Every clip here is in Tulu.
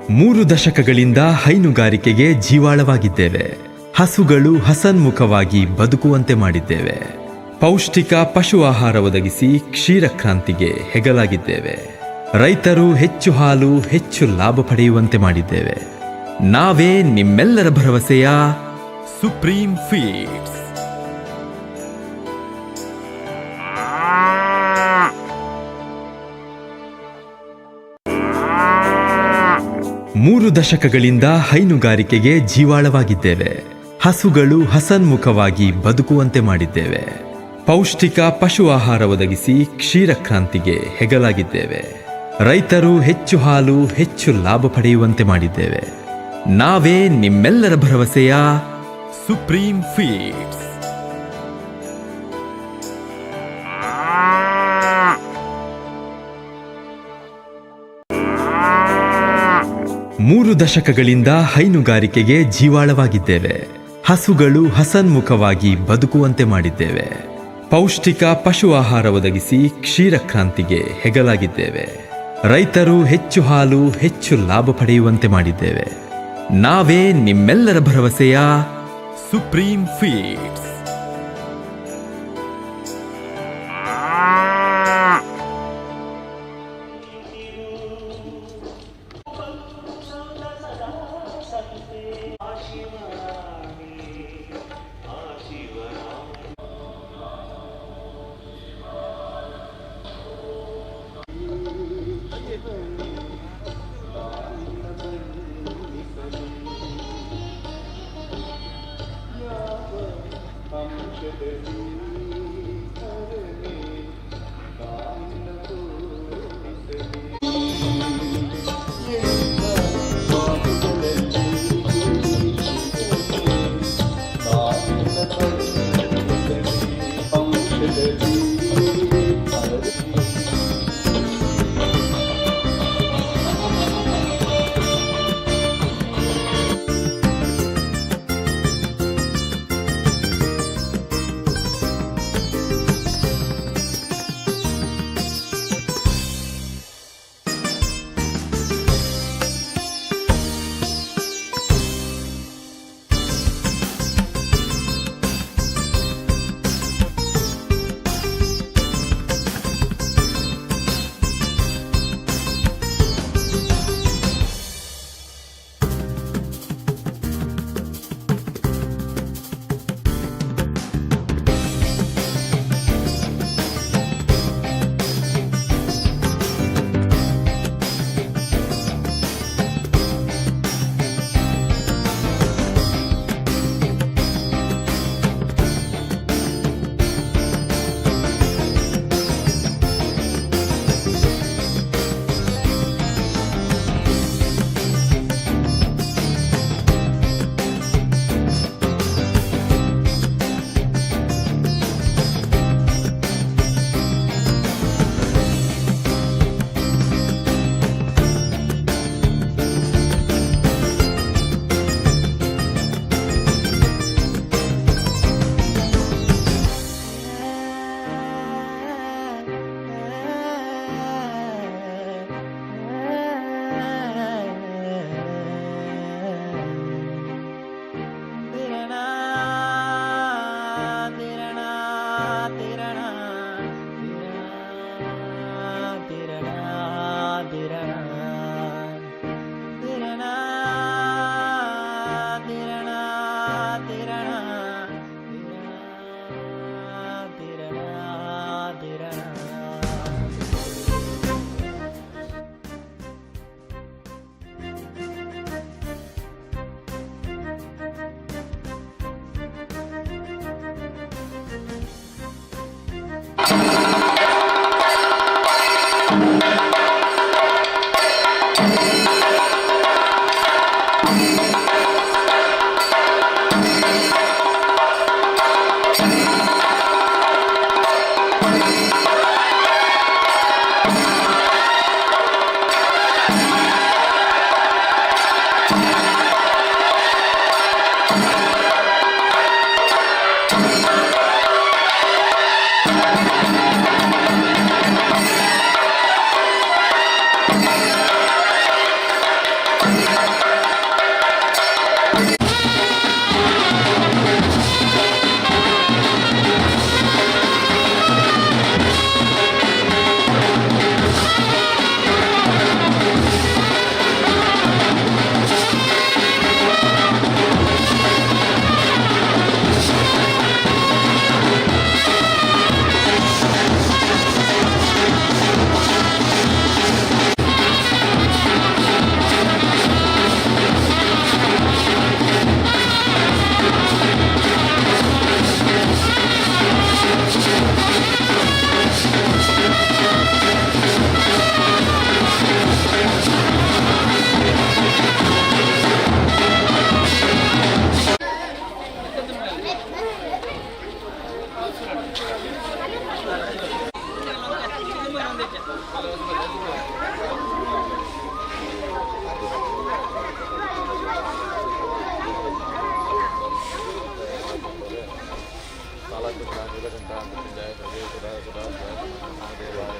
3 ದಶಕಗಳಿಂದ ಹೈನುಗಾರಿಕೆಗೆ ಜೀವಾಳವಾಗಿದ್ದೇವೆ. ಹಸುಗಳು ಹಸನ್ಮುಖವಾಗಿ ಬದುಕುವಂತೆ ಮಾಡಿದ್ದೇವೆ. ಪೌಷ್ಟಿಕ ಪಶು ಆಹಾರ ಒದಗಿಸಿ ಕ್ಷೀರಕ್ರಾಂತಿಗೆ ಹೆಗಲಾಗಿದ್ದೇವೆ. ರೈತರು ಹೆಚ್ಚು ಹಾಲು, ಹೆಚ್ಚು ಲಾಭ ಪಡೆಯುವಂತೆ ಮಾಡಿದ್ದೇವೆ. ನಾವೇ ನಿಮ್ಮೆಲ್ಲರ ಭರವಸೆಯ ಸುಪ್ರೀಂ ಫೀಡ್ಸ್. 3 ದಶಕಗಳಿಂದ ಹೈನುಗಾರಿಕೆಗೆ ಜೀವಾಳವಾಗಿದ್ದೇವೆ. ಹಸುಗಳು ಹಸನ್ಮುಖವಾಗಿ ಬದುಕುವಂತೆ ಮಾಡಿದ್ದೇವೆ. ಪೌಷ್ಟಿಕ ಪಶು ಆಹಾರ ಒದಗಿಸಿ ಕ್ಷೀರಕ್ರಾಂತಿಗೆ ಹೆಗಲಾಗಿದ್ದೇವೆ. ರೈತರು ಹೆಚ್ಚು ಹಾಲು, ಹೆಚ್ಚು ಲಾಭ ಪಡೆಯುವಂತೆ ಮಾಡಿದ್ದೇವೆ. ನಾವೇ ನಿಮ್ಮೆಲ್ಲರ ಭರವಸೆಯ ಸುಪ್ರೀಂ ಫೀಡ್ಸ್. 3 ದಶಕಗಳಿಂದ ಹೈನುಗಾರಿಕೆಗೆ ಜೀವಾಳವಾಗಿದ್ದೇವೆ. ಹಸುಗಳು ಹಸನ್ಮುಖವಾಗಿ ಬದುಕುವಂತೆ ಮಾಡಿದ್ದೇವೆ. ಪೌಷ್ಟಿಕ ಪಶು ಆಹಾರ ಒದಗಿಸಿ ಕ್ಷೀರಕ್ರಾಂತಿಗೆ ಹೆಗಲಾಗಿದ್ದೇವೆ. ರೈತರು ಹೆಚ್ಚು ಹಾಲು, ಹೆಚ್ಚು ಲಾಭ ಪಡೆಯುವಂತೆ ಮಾಡಿದ್ದೇವೆ. ನಾವೇ ನಿಮ್ಮೆಲ್ಲರ ಭರವಸೆಯ ಸುಪ್ರೀಂ ಫೀಡ್ಸ್. ಕಾಲಾಕೃತ ನೀಲಕಂಠ ಮೃತ್ಯುಂಜಯ ಸರ್ವೇಶ್ವರ ಸದಾಶಿವ ಮಹಾದೇವಾಯ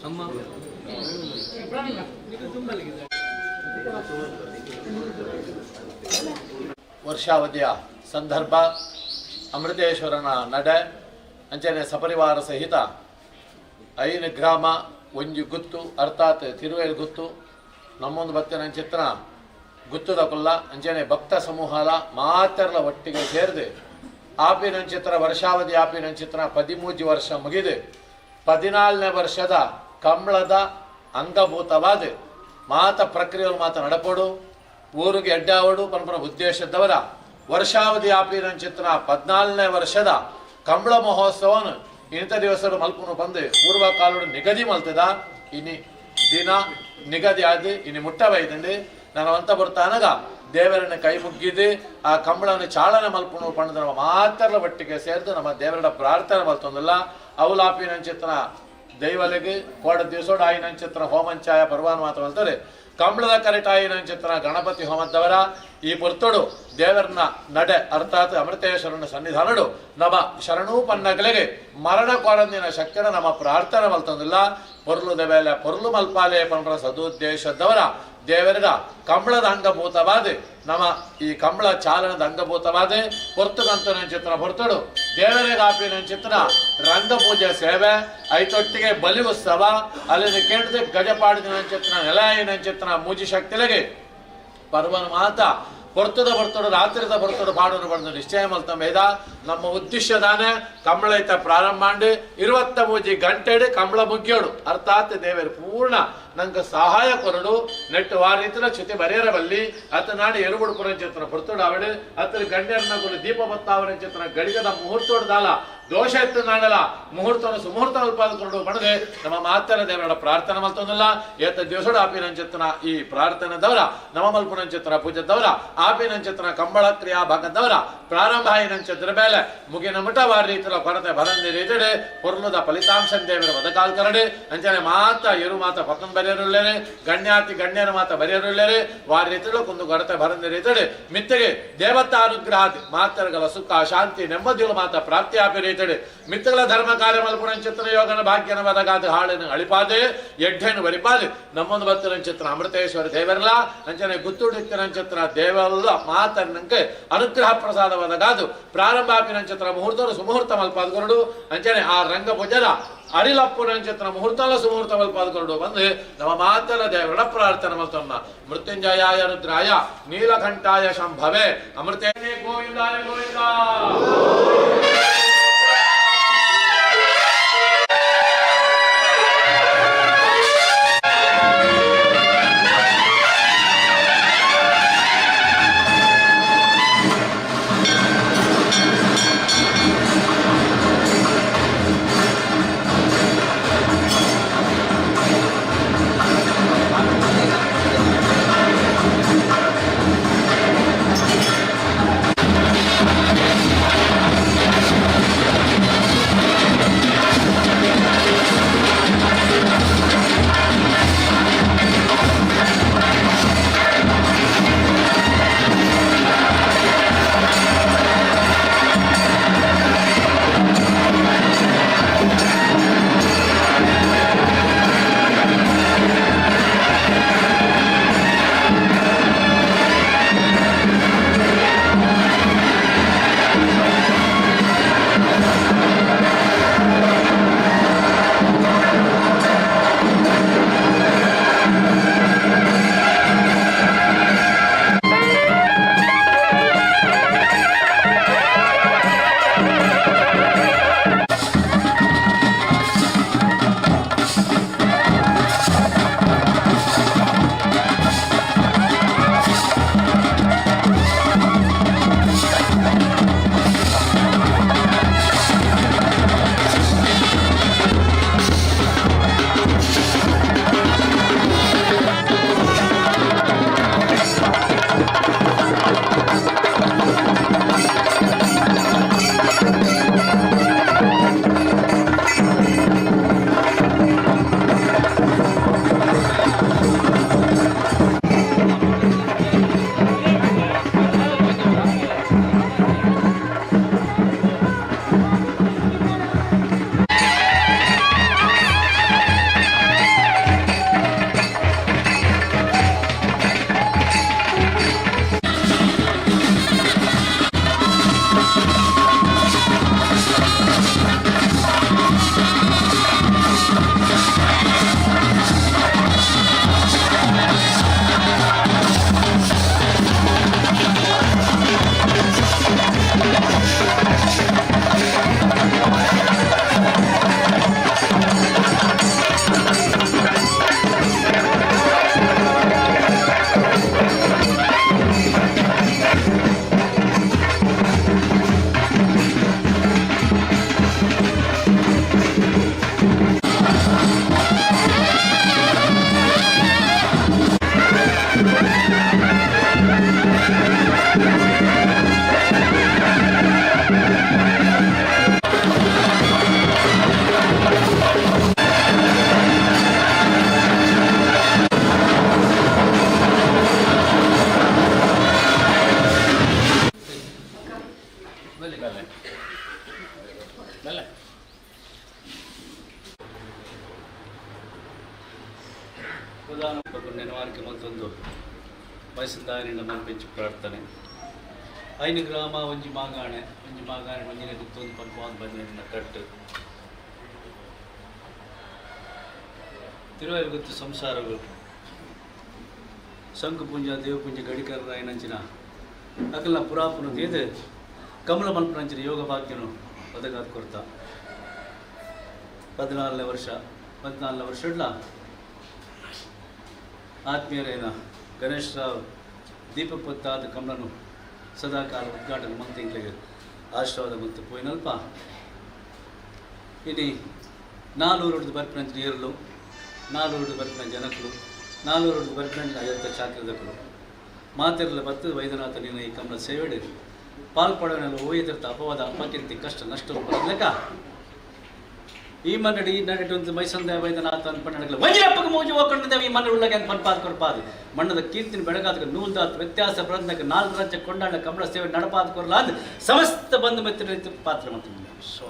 ನಮಃ. ವರ್ಷಾವಧಿಯ ಸಂದರ್ಭ ಅಮೃತೇಶ್ವರನ ನಡೆ ಅಂಚನೆ ಸಪರಿವಾರ ಸಹಿತ ಐನು ಗ್ರಾಮ ಒಂಜಿ ಗುತ್ತು ಅರ್ಥಾತ್ ತಿರುವೇಲ್ ಗುತ್ತು ನಮ್ಮೊಂದು ಭಕ್ತನ ಚಿತ್ರ ಗುತ್ತುದ ಕೊಲ್ಲ ಅಂಚನೆ ಭಕ್ತ ಸಮೂಹಲ ಮಾತೆರ್ಲ ಒಟ್ಟಿಗೆ ಸೇರಿದು ಆಪಿನಂಚಿತ್ರ ವರ್ಷಾವಧಿ ಆಪಿನಂಚಿತ್ರ 13 ವರ್ಷ ಮುಗಿದು 14ನೇ ವರ್ಷದ ಕಂಬಳದ ಅಂಗಭೂತವಾದ ಮಾತ ಪ್ರಕ್ರಿಯೆಗಳು ಮಾತ ನಡಪೋಡು ಊರಿಗೆ ಎಡ್ಡಾವಡು ಪರಂಪರ ಉದ್ದೇಶದವರ ವರ್ಷಾವಧಿ ಆಪಿನಂಚಿತ್ರ 14ನೇ ವರ್ಷದ ಕಂಬಳ ಮಹೋತ್ಸವನು ಇಂಥ ದಿವಸಡು ಮಲ್ಪುನು ಬಂದು ಪೂರ್ವಕಾಲಡು ನಿಗದಿ ಮಲ್ತದ ಇನಿ ದಿನ ನಿಗದಿ ಆದ್ ಇನಿ ಮುಟ್ಟವೈದಂಡು ನಾನು ಅಂತ ಬರ್ತಾನಗ ದೇವರನ್ನ ಕೈ ಮುಗ್ಗಿದ್ದು ಆ ಕಂಬಳನ್ನು ಚಾಲನೆ ಮಲ್ಪುನು ಪಂಡದ ನಮ್ಮ ಮಾತ್ರ ಒಟ್ಟಿಗೆ ಸೇರಿದು ನಮ್ಮ ದೇವರ ಪ್ರಾರ್ಥನೆ ಮಲ್ತೊಂದಿಲ್ಲ. ಅವಲಾಪಿನಂಚಿತ್ರ ದೈವಲಿಗೆ ಕೋಡ ದಿವಸೋಡು ಆಯಿನಂಚಿತ್ರ ಹೋಮಂಚಾಯ ಪರ್ವಾನ ಮಾತ್ರ ಮಲ್ತಾರೆ ಕಂಬಳದ ಕರೆಟಾಯಿನಂಚಿತ್ರ ಗಣಪತಿ ಹೋಮದವರ ಈ ಪುರ್ತುಡು ದೇವರನ್ನ ನಡೆ ಅರ್ಥಾತ್ ಅಮೃತೇಶ್ವರನ ಸನ್ನಿಧಾನಡು ನಮ್ಮ ಶರಣೂಪನ್ನಗಳಿಗೆ ಮರಣ ಕೊರಂದಿನ ಶಕ್ತಿನ ನಮ್ಮ ಪ್ರಾರ್ಥನೆ ಮಲ್ತೊಂದಿಲ್ಲ. ಪೊರ್ಲು ದೆಬೇಲೆ ಪೊರ್ಲು ಮಲ್ಪಾಲೆ ಪಂಡ್ರ ಸದುದ್ದೇಶದವರ ದೇವರ ಕಂಬಳದ ಅಂಗಭೂತವಾದ ನಮ್ಮ ಈ ಕಂಬಳ ಚಾಲನದ ಅಂಗಭೂತವಾದ ಪೊರ್ತುಗಂತನ ಚಿತ್ರ ಹೊರ್ತಡು ದೇವರಿಗಾಪಿನ ಚಿತ್ರ ರಂಗಪೂಜೆ ಸೇವೆ ಐತೊಟ್ಟಿಗೆ ಬಲಿ ಉತ್ಸವ ಅಲ್ಲಿ ಕೇಳಿದ ಗಜಪಾಡಿನ ಚಿತ್ರ ನೆಲಾಯಿನ ಚಿತ್ರ ಮೂಜಿ ಶಕ್ತಿಲಿಗೆ ಪರ್ವನ ಮಾತ ಪೊರ್ತದ ಬರ್ತಡು ರಾತ್ರಿದ ಬರ್ತಡು ಪಾಡೋನು ಬಂದು ನಿಶ್ಚಯ ಮಲ್ತ ಮೇದ ನಮ್ಮ ಉದ್ದೇಶ ದಾನೆ ಕಂಬಳ ಐತ ಪ್ರಾರಂಭ ಮಾಡಿ 23 ಗಂಟೆಡು ಕಂಬಳ ಮುಗಿಯೋಡು ಅರ್ಥಾತ್ ದೇವರು ಪೂರ್ಣ ನಂಗೆ ಸಹಾಯ ಕೊರಡು ನೆಟ್ಟು ವಾರೀತಿನ ಚ್ಯುತಿ ಬರೆಯರ ಬಲ್ಲಿ ಅತ ನಾಡು ಎರುಗುಡು ಪುರಂಚಿತ್ರ ಪೊರ್ತುಡು ಅವಡು ಅತ್ರ ಗಣ್ಯರನ್ನ ಗುರು ದೀಪ ಬತ್ತಾವರಂಚಿತ್ರ ಗಡಿಗದ ಮುಹೂರ್ತೋಡ್ದಾಲ ದೋಷ ಎತ್ತು ನಾಡಲ ಮುಹೂರ್ತವನ್ನು ಸುಮುಹೂರ್ತ ಅಲ್ಪಾದ ಬಣದೆ ನಮ್ಮ ಮಾತರ ದೇವರ ಪ್ರಾರ್ಥನೆ ಮಲ್ತೊಂದಿಲ್ಲ. ಏತ ದಿವಸಡು ಆಪಿನಂಚಿತ್ರನ ಈ ಪ್ರಾರ್ಥನೆ ದವರ ನವ ಮಲ್ಪುನಂಚಿತ್ರ ಪೂಜೆದವರ ಆಪಿನಂಚಿತ್ರ ಕಂಬಳ ಕ್ರಿಯಾ ಭಾಗದವರ ಪ್ರಾರಂಭ ಆಯಿನಂಚಿತ್ರ ಮೇಲೆ ಮುಗಿನ ಮುಟ ವಾರ ರೀತಿಯ ಕೊರತೆ ಬರಂದಿ ರೀತಿಡೆ ಪೊರ್ಲುದ ಫಲಿತಾಂಶ ದೇವರ ಬದಕಾಲ್ ಕರಡೆ ಅಂಚನೆ ಮಾತ ಎರು ಮಾತ ಪಕ್ಕನ್ ಬರೆಯರುಳ್ಳೇನೆ ಗಣ್ಯಾತಿ ಗಣ್ಯರ ಮಾತ ಬರೆಯರುಳ್ಳೇನೆ ವಾರ ರೀತಿಗಳು ಕುಂದು ಕೊರತೆ ಬರಂದಿ ರೀತಿಡೆ ಮಿತ್ತಿಗೆ ದೇವತಾನುಗ್ರಹ ಮಾತರಗಳ ಸುಖ ಶಾಂತಿ ನೆಮ್ಮದಿಗಳು ಮಾತ ಪ್ರಾಪ್ತಿ ಆಪಿ ರೀತಿಡೆ ಮಿತ್ತಗಳ ಧರ್ಮ ಕಾರ್ಯ ಮಲ್ಪುರಂಚಿತ್ರ ಯೋಗನ ಭಾಗ್ಯನ ಬದಗಾದ ಹಾಳನ್ನು ಅಳಿಪಾದೆ ಎಡ್ಡೆನು ಬರಿಪಾದೆ ನಮ್ಮೊಂದು ಭಕ್ತರಂಚಿತ್ರ ಅಮೃತೇಶ್ವರ ದೇವರಲ್ಲ ಅಂಚನೆ ಗುತ್ತುಡಿತ್ತಿರಂಚಿತ್ರ ದೇವಲ್ಲ ಮಾತನ್ನಂಕೆ ಅನುಗ್ರಹ ಪ್ರಸಾದವಾದಗಾದು ಪ್ರಾರಂಭಾಪಿನಂಚಿತ್ರ ಮುಹೂರ್ತರು ಸುಮುಹೂರ್ತ ಮಲ್ಪಾದ ಕೊರಡು ಅಂಚನೆ ಆ ರಂಗಪೂಜನ ಅರಿಲಪ್ಪುನಂಚಿತ್ರ ಮುಹೂರ್ತಲ ಸುಮುಹೂರ್ತ ಮಲ್ಪಾದ ಕೊರಡು ಬಂದು ನಮ್ಮ ಮಾತನ ದೇವರ ಪ್ರಾರ್ಥನೆ ಮಲ್ತೊನ್ನ ಮೃತ್ಯುಂಜಯಾಯ ರುದ್ರಾಯ ನೀಲಕಂಠಾಯ ಶಂಭವೆ ಅಮೃತೇ ಗೋವಿಂದಾಯ ಗೋವಿಂದ. ಪ್ರಧಾನ ನೆನವಾರಿಕೆ ಮತ್ತೊಂದು ವಯಸ್ಸಿಂದಾರಿನ ಮಲ್ಪೆಂಚು ಪ್ರಾರ್ಥನೆ. ಐನು ಗ್ರಾಮ ಒಂಜಿ ಮಾಗಾಣೆ, ಒಂಜಿ ಮಾಗಾಣೆ ಒಂಜಿನ ಗುತ್ತೊಂದು ಪನ್ಪವಾದ ಬಂದಿನ ಕಟ್ಟು ತಿರುವೈರು ಗುತ್ತು ಸಂಸಾರಗಳು ಶಂಕು ಪೂಂಜ ದೇವಪುಂಜ ಗಡಿಕರ ಏನಂಚಿನ ಅಕಲ್ನ ಪುರಾಪುನ ತೀದು ಕಮಲ ಮಲ್ಪನಂಚಿನ ಯೋಗ ಭಾಗ್ಯನು ಒದಗಾದ ಕೊರ್ತ. 14ನೇ ವರ್ಷ, 14ನೇ ವರ್ಷಡ್ಲ ಆತ್ಮೀಯರೇನ ಗಣೇಶ್ ರಾವ್ ದೀಪಕ್ ಪೊತ್ತಾದ ಕಮಲನು ಸದಾಕಾಲ ಉದ್ಘಾಟನೆ ಮಂತಿಂಗ್ಲಿಗೆ ಆಶೀರ್ವಾದ ಮತ್ತು ಪೋಯಿನಲ್ಪ. ಇನಿ ನಾಲೂರುಡ್ದು ಬರ್ಪಿನಂಚಿನ ಏರ್ಲು, ನಾಲೂರುಡ್ದು ಬರ್ಪಿನ ಜನಕುಲು, ನಾಲೂರುಡ್ದು ಬರ್ಪಿನಂಚಿನ ಅಯ್ಯತ್ತ ಚಾಕ್ರದಕುಲು ಮಾತೆರ್ಲ ಬತ್ತು ವೈದ್ಯನಾಥ ನಿನ್ನ ಈ ಕಮಲ ಸೇವೆಡು ಪಾಲ್ಪಡವನೆಲ್ಲ ಓಯ್ದಿರ್ತ ಅಪವಾದ ಅಪಕೀರ್ತಿ ಕಷ್ಟ ನಷ್ಟ ಬರಲೆಕ್ಕ ಈ ಮನ್ನಡಿ ಈ ನಡಿಟು ಒಂದು ಮೈಸಂದ ವೈದ್ಯನಾಥ ಅನ್ಪಣ್ಣಡಗಲ ವಜ್ರಪ್ಪಗೆ ಮೋಜು ಹೋಗ್ಕೊಂಡಿದ್ದೇವೆ. ಈ ಮಣ್ಣು ಉಳ್ಳಗೆ ಅಂತ ಪನ್ಪಾದ ಕೊರ್ಪಾದು ಮಣ್ಣದ ಕೀರ್ತಿನ ಬೆಳಗಾದ ನೂಲ್ದಾತ್ ವ್ಯತ್ಯಾಸ ಬರಂದಕ್ಕೆ ನಾಲ್ಕು ರಾಜ್ಯ ಕೊಂಡಾಡ ಕಮಲ ಸೇವೆ ನಡಪಾದ ಕೊರಲಾದ ಸಮಸ್ತ ಬಂಧು ಮಿತ್ರರ ಪಾತ್ರ ಮತ್ತು ಸೊ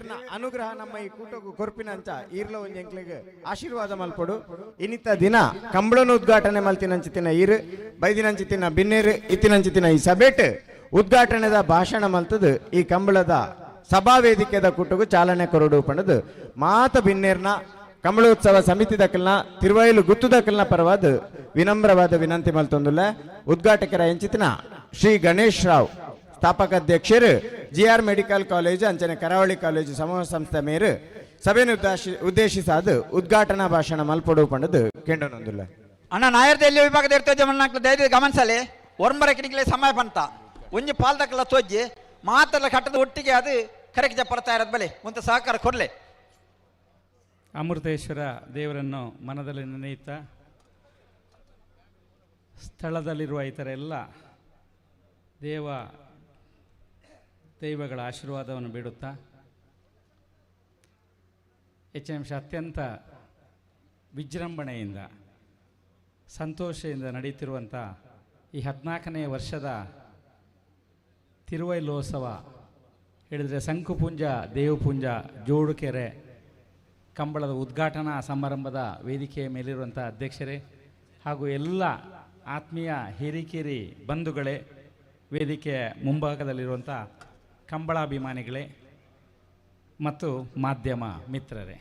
ದೇವೆರ್ನ ಅನುಗ್ರಹ ನಮ್ಮ ಈ ಕೂಟಗು ಕೊರ್ಪಿನಂಚ ಈರ್ಲ ಒಂಜಿ ಎಂಕ್ಲೆಗ್ ಆಶೀರ್ವಾದ ಮಲ್ಪೊಡು. ಇನಿತ ದಿನ ಕಂಬಳನ ಉದ್ಘಾಟನೆ ಮಲ್ತಿನಂಚಿತ್ತಿನ ಈರು ಬೈದಿನಂಚಿತ್ತಿನ ಬಿನ್ನೇರು ಇತ್ತಿನಂಚಿತ್ತಿನ ಈ ಸಭೆಟ್ ಉದ್ಘಾಟನೆದ ಭಾಷಣ ಮಲ್ತದು ಈ ಕಂಬಳದ ಸಭಾ ವೇದಿಕೆದ ಕೂಟಗು ಚಾಲನೆ ಕೊರಡು ಪಂಡದು ಮಾತ ಬಿನ್ನೇರ್ನ ಕಂಬಳೋತ್ಸವ ಸಮಿತಿ ದಕ್ಕಲ್ನ ತಿರುವೈಲು ಗುತ್ತು ದಕ್ಕಲ್ನ ಪರವಾದ ವಿನಮ್ರವಾದ ವಿನಂತಿ ಮಲ್ತೊಂದುಲ್ಲ. ಉದ್ಘಾಟಕರ ಎಂಚಿತಿನ ಶ್ರೀ ಗಣೇಶ್ ರಾವ್, ಸ್ಥಾಪಕ ಅಧ್ಯಕ್ಷರು, GR medical college ಅಂಚನೆ ಕರಾವಳಿ ಕಾಲೇಜು ಸಮೂಹ ಸಂಸ್ಥೆ ಮೇರು ಸಭೆಯನ್ನು ಉದ್ದೇಶಿಸಾದ ಉದ್ಘಾಟನಾ ಭಾಷಣ ಮಲ್ಪೊಡು ಪಂಡದು ಕೆಂಡನೊಂದುಲ್ಲ. ಅಣ್ಣ, ನಾಯರ್ದ ಎಲ್ಲಿ ವಿಭಾಗದ ಇರ್ತದೆ ಮಣ್ಣಾಕ್ಲು ದಯದ ಗಮನಿಸಲಿ. ಒರಂಬರ ಕಿಡಿಕಲೆ ಸಮಯ ಪಂತ ಒಂಜಿ ಪಾಲ್ದಕ್ಲ ತೋಜಿ ಮಾತೆಲ್ಲ ಕಟ್ಟದ ಒಟ್ಟಿಗೆ ಅದು ಕರೆಕ್ಟ್ ಜಪ್ಪರ ತಯಾರದ ಬಲೆ ಮುಂತ ಸಹಕಾರ ಕೊರ್ಲೆ. ಅಮೃತೇಶ್ವರ ದೇವರನ್ನು ಮನದಲ್ಲಿ ನೆನೆಯುತ್ತಾ, ಸ್ಥಳದಲ್ಲಿರುವ ಇತರ ಎಲ್ಲ ದೇವ ದೈವಗಳ ಆಶೀರ್ವಾದವನ್ನು ಬೇಡುತ್ತಾ, ಹೆಚ್ಚಿನ ನಿಮಿಷ ಅತ್ಯಂತ ವಿಜೃಂಭಣೆಯಿಂದ ಸಂತೋಷದಿಂದ ನಡೆಯುತ್ತಿರುವಂಥ ಈ 14ನೇ ವರ್ಷದ ತಿರುವೈಲೋತ್ಸವ ಹೇಳಿದರೆ ಸಂಕುಪುಂಜ ದೇವಪುಂಜ ಜೋಡುಕೆರೆ ಕಂಬಳದ ಉದ್ಘಾಟನಾ ಸಮಾರಂಭದ ವೇದಿಕೆಯ ಮೇಲಿರುವಂಥ ಅಧ್ಯಕ್ಷರೇ ಹಾಗೂ ಎಲ್ಲ ಆತ್ಮೀಯ ಹಿರಿಕಿರಿ ಬಂಧುಗಳೇ, ವೇದಿಕೆಯ ಮುಂಭಾಗದಲ್ಲಿರುವಂಥ ಕಂಬಳಾಭಿಮಾನಿಗಳೇ ಮತ್ತು ಮಾಧ್ಯಮ ಮಿತ್ರರೇ,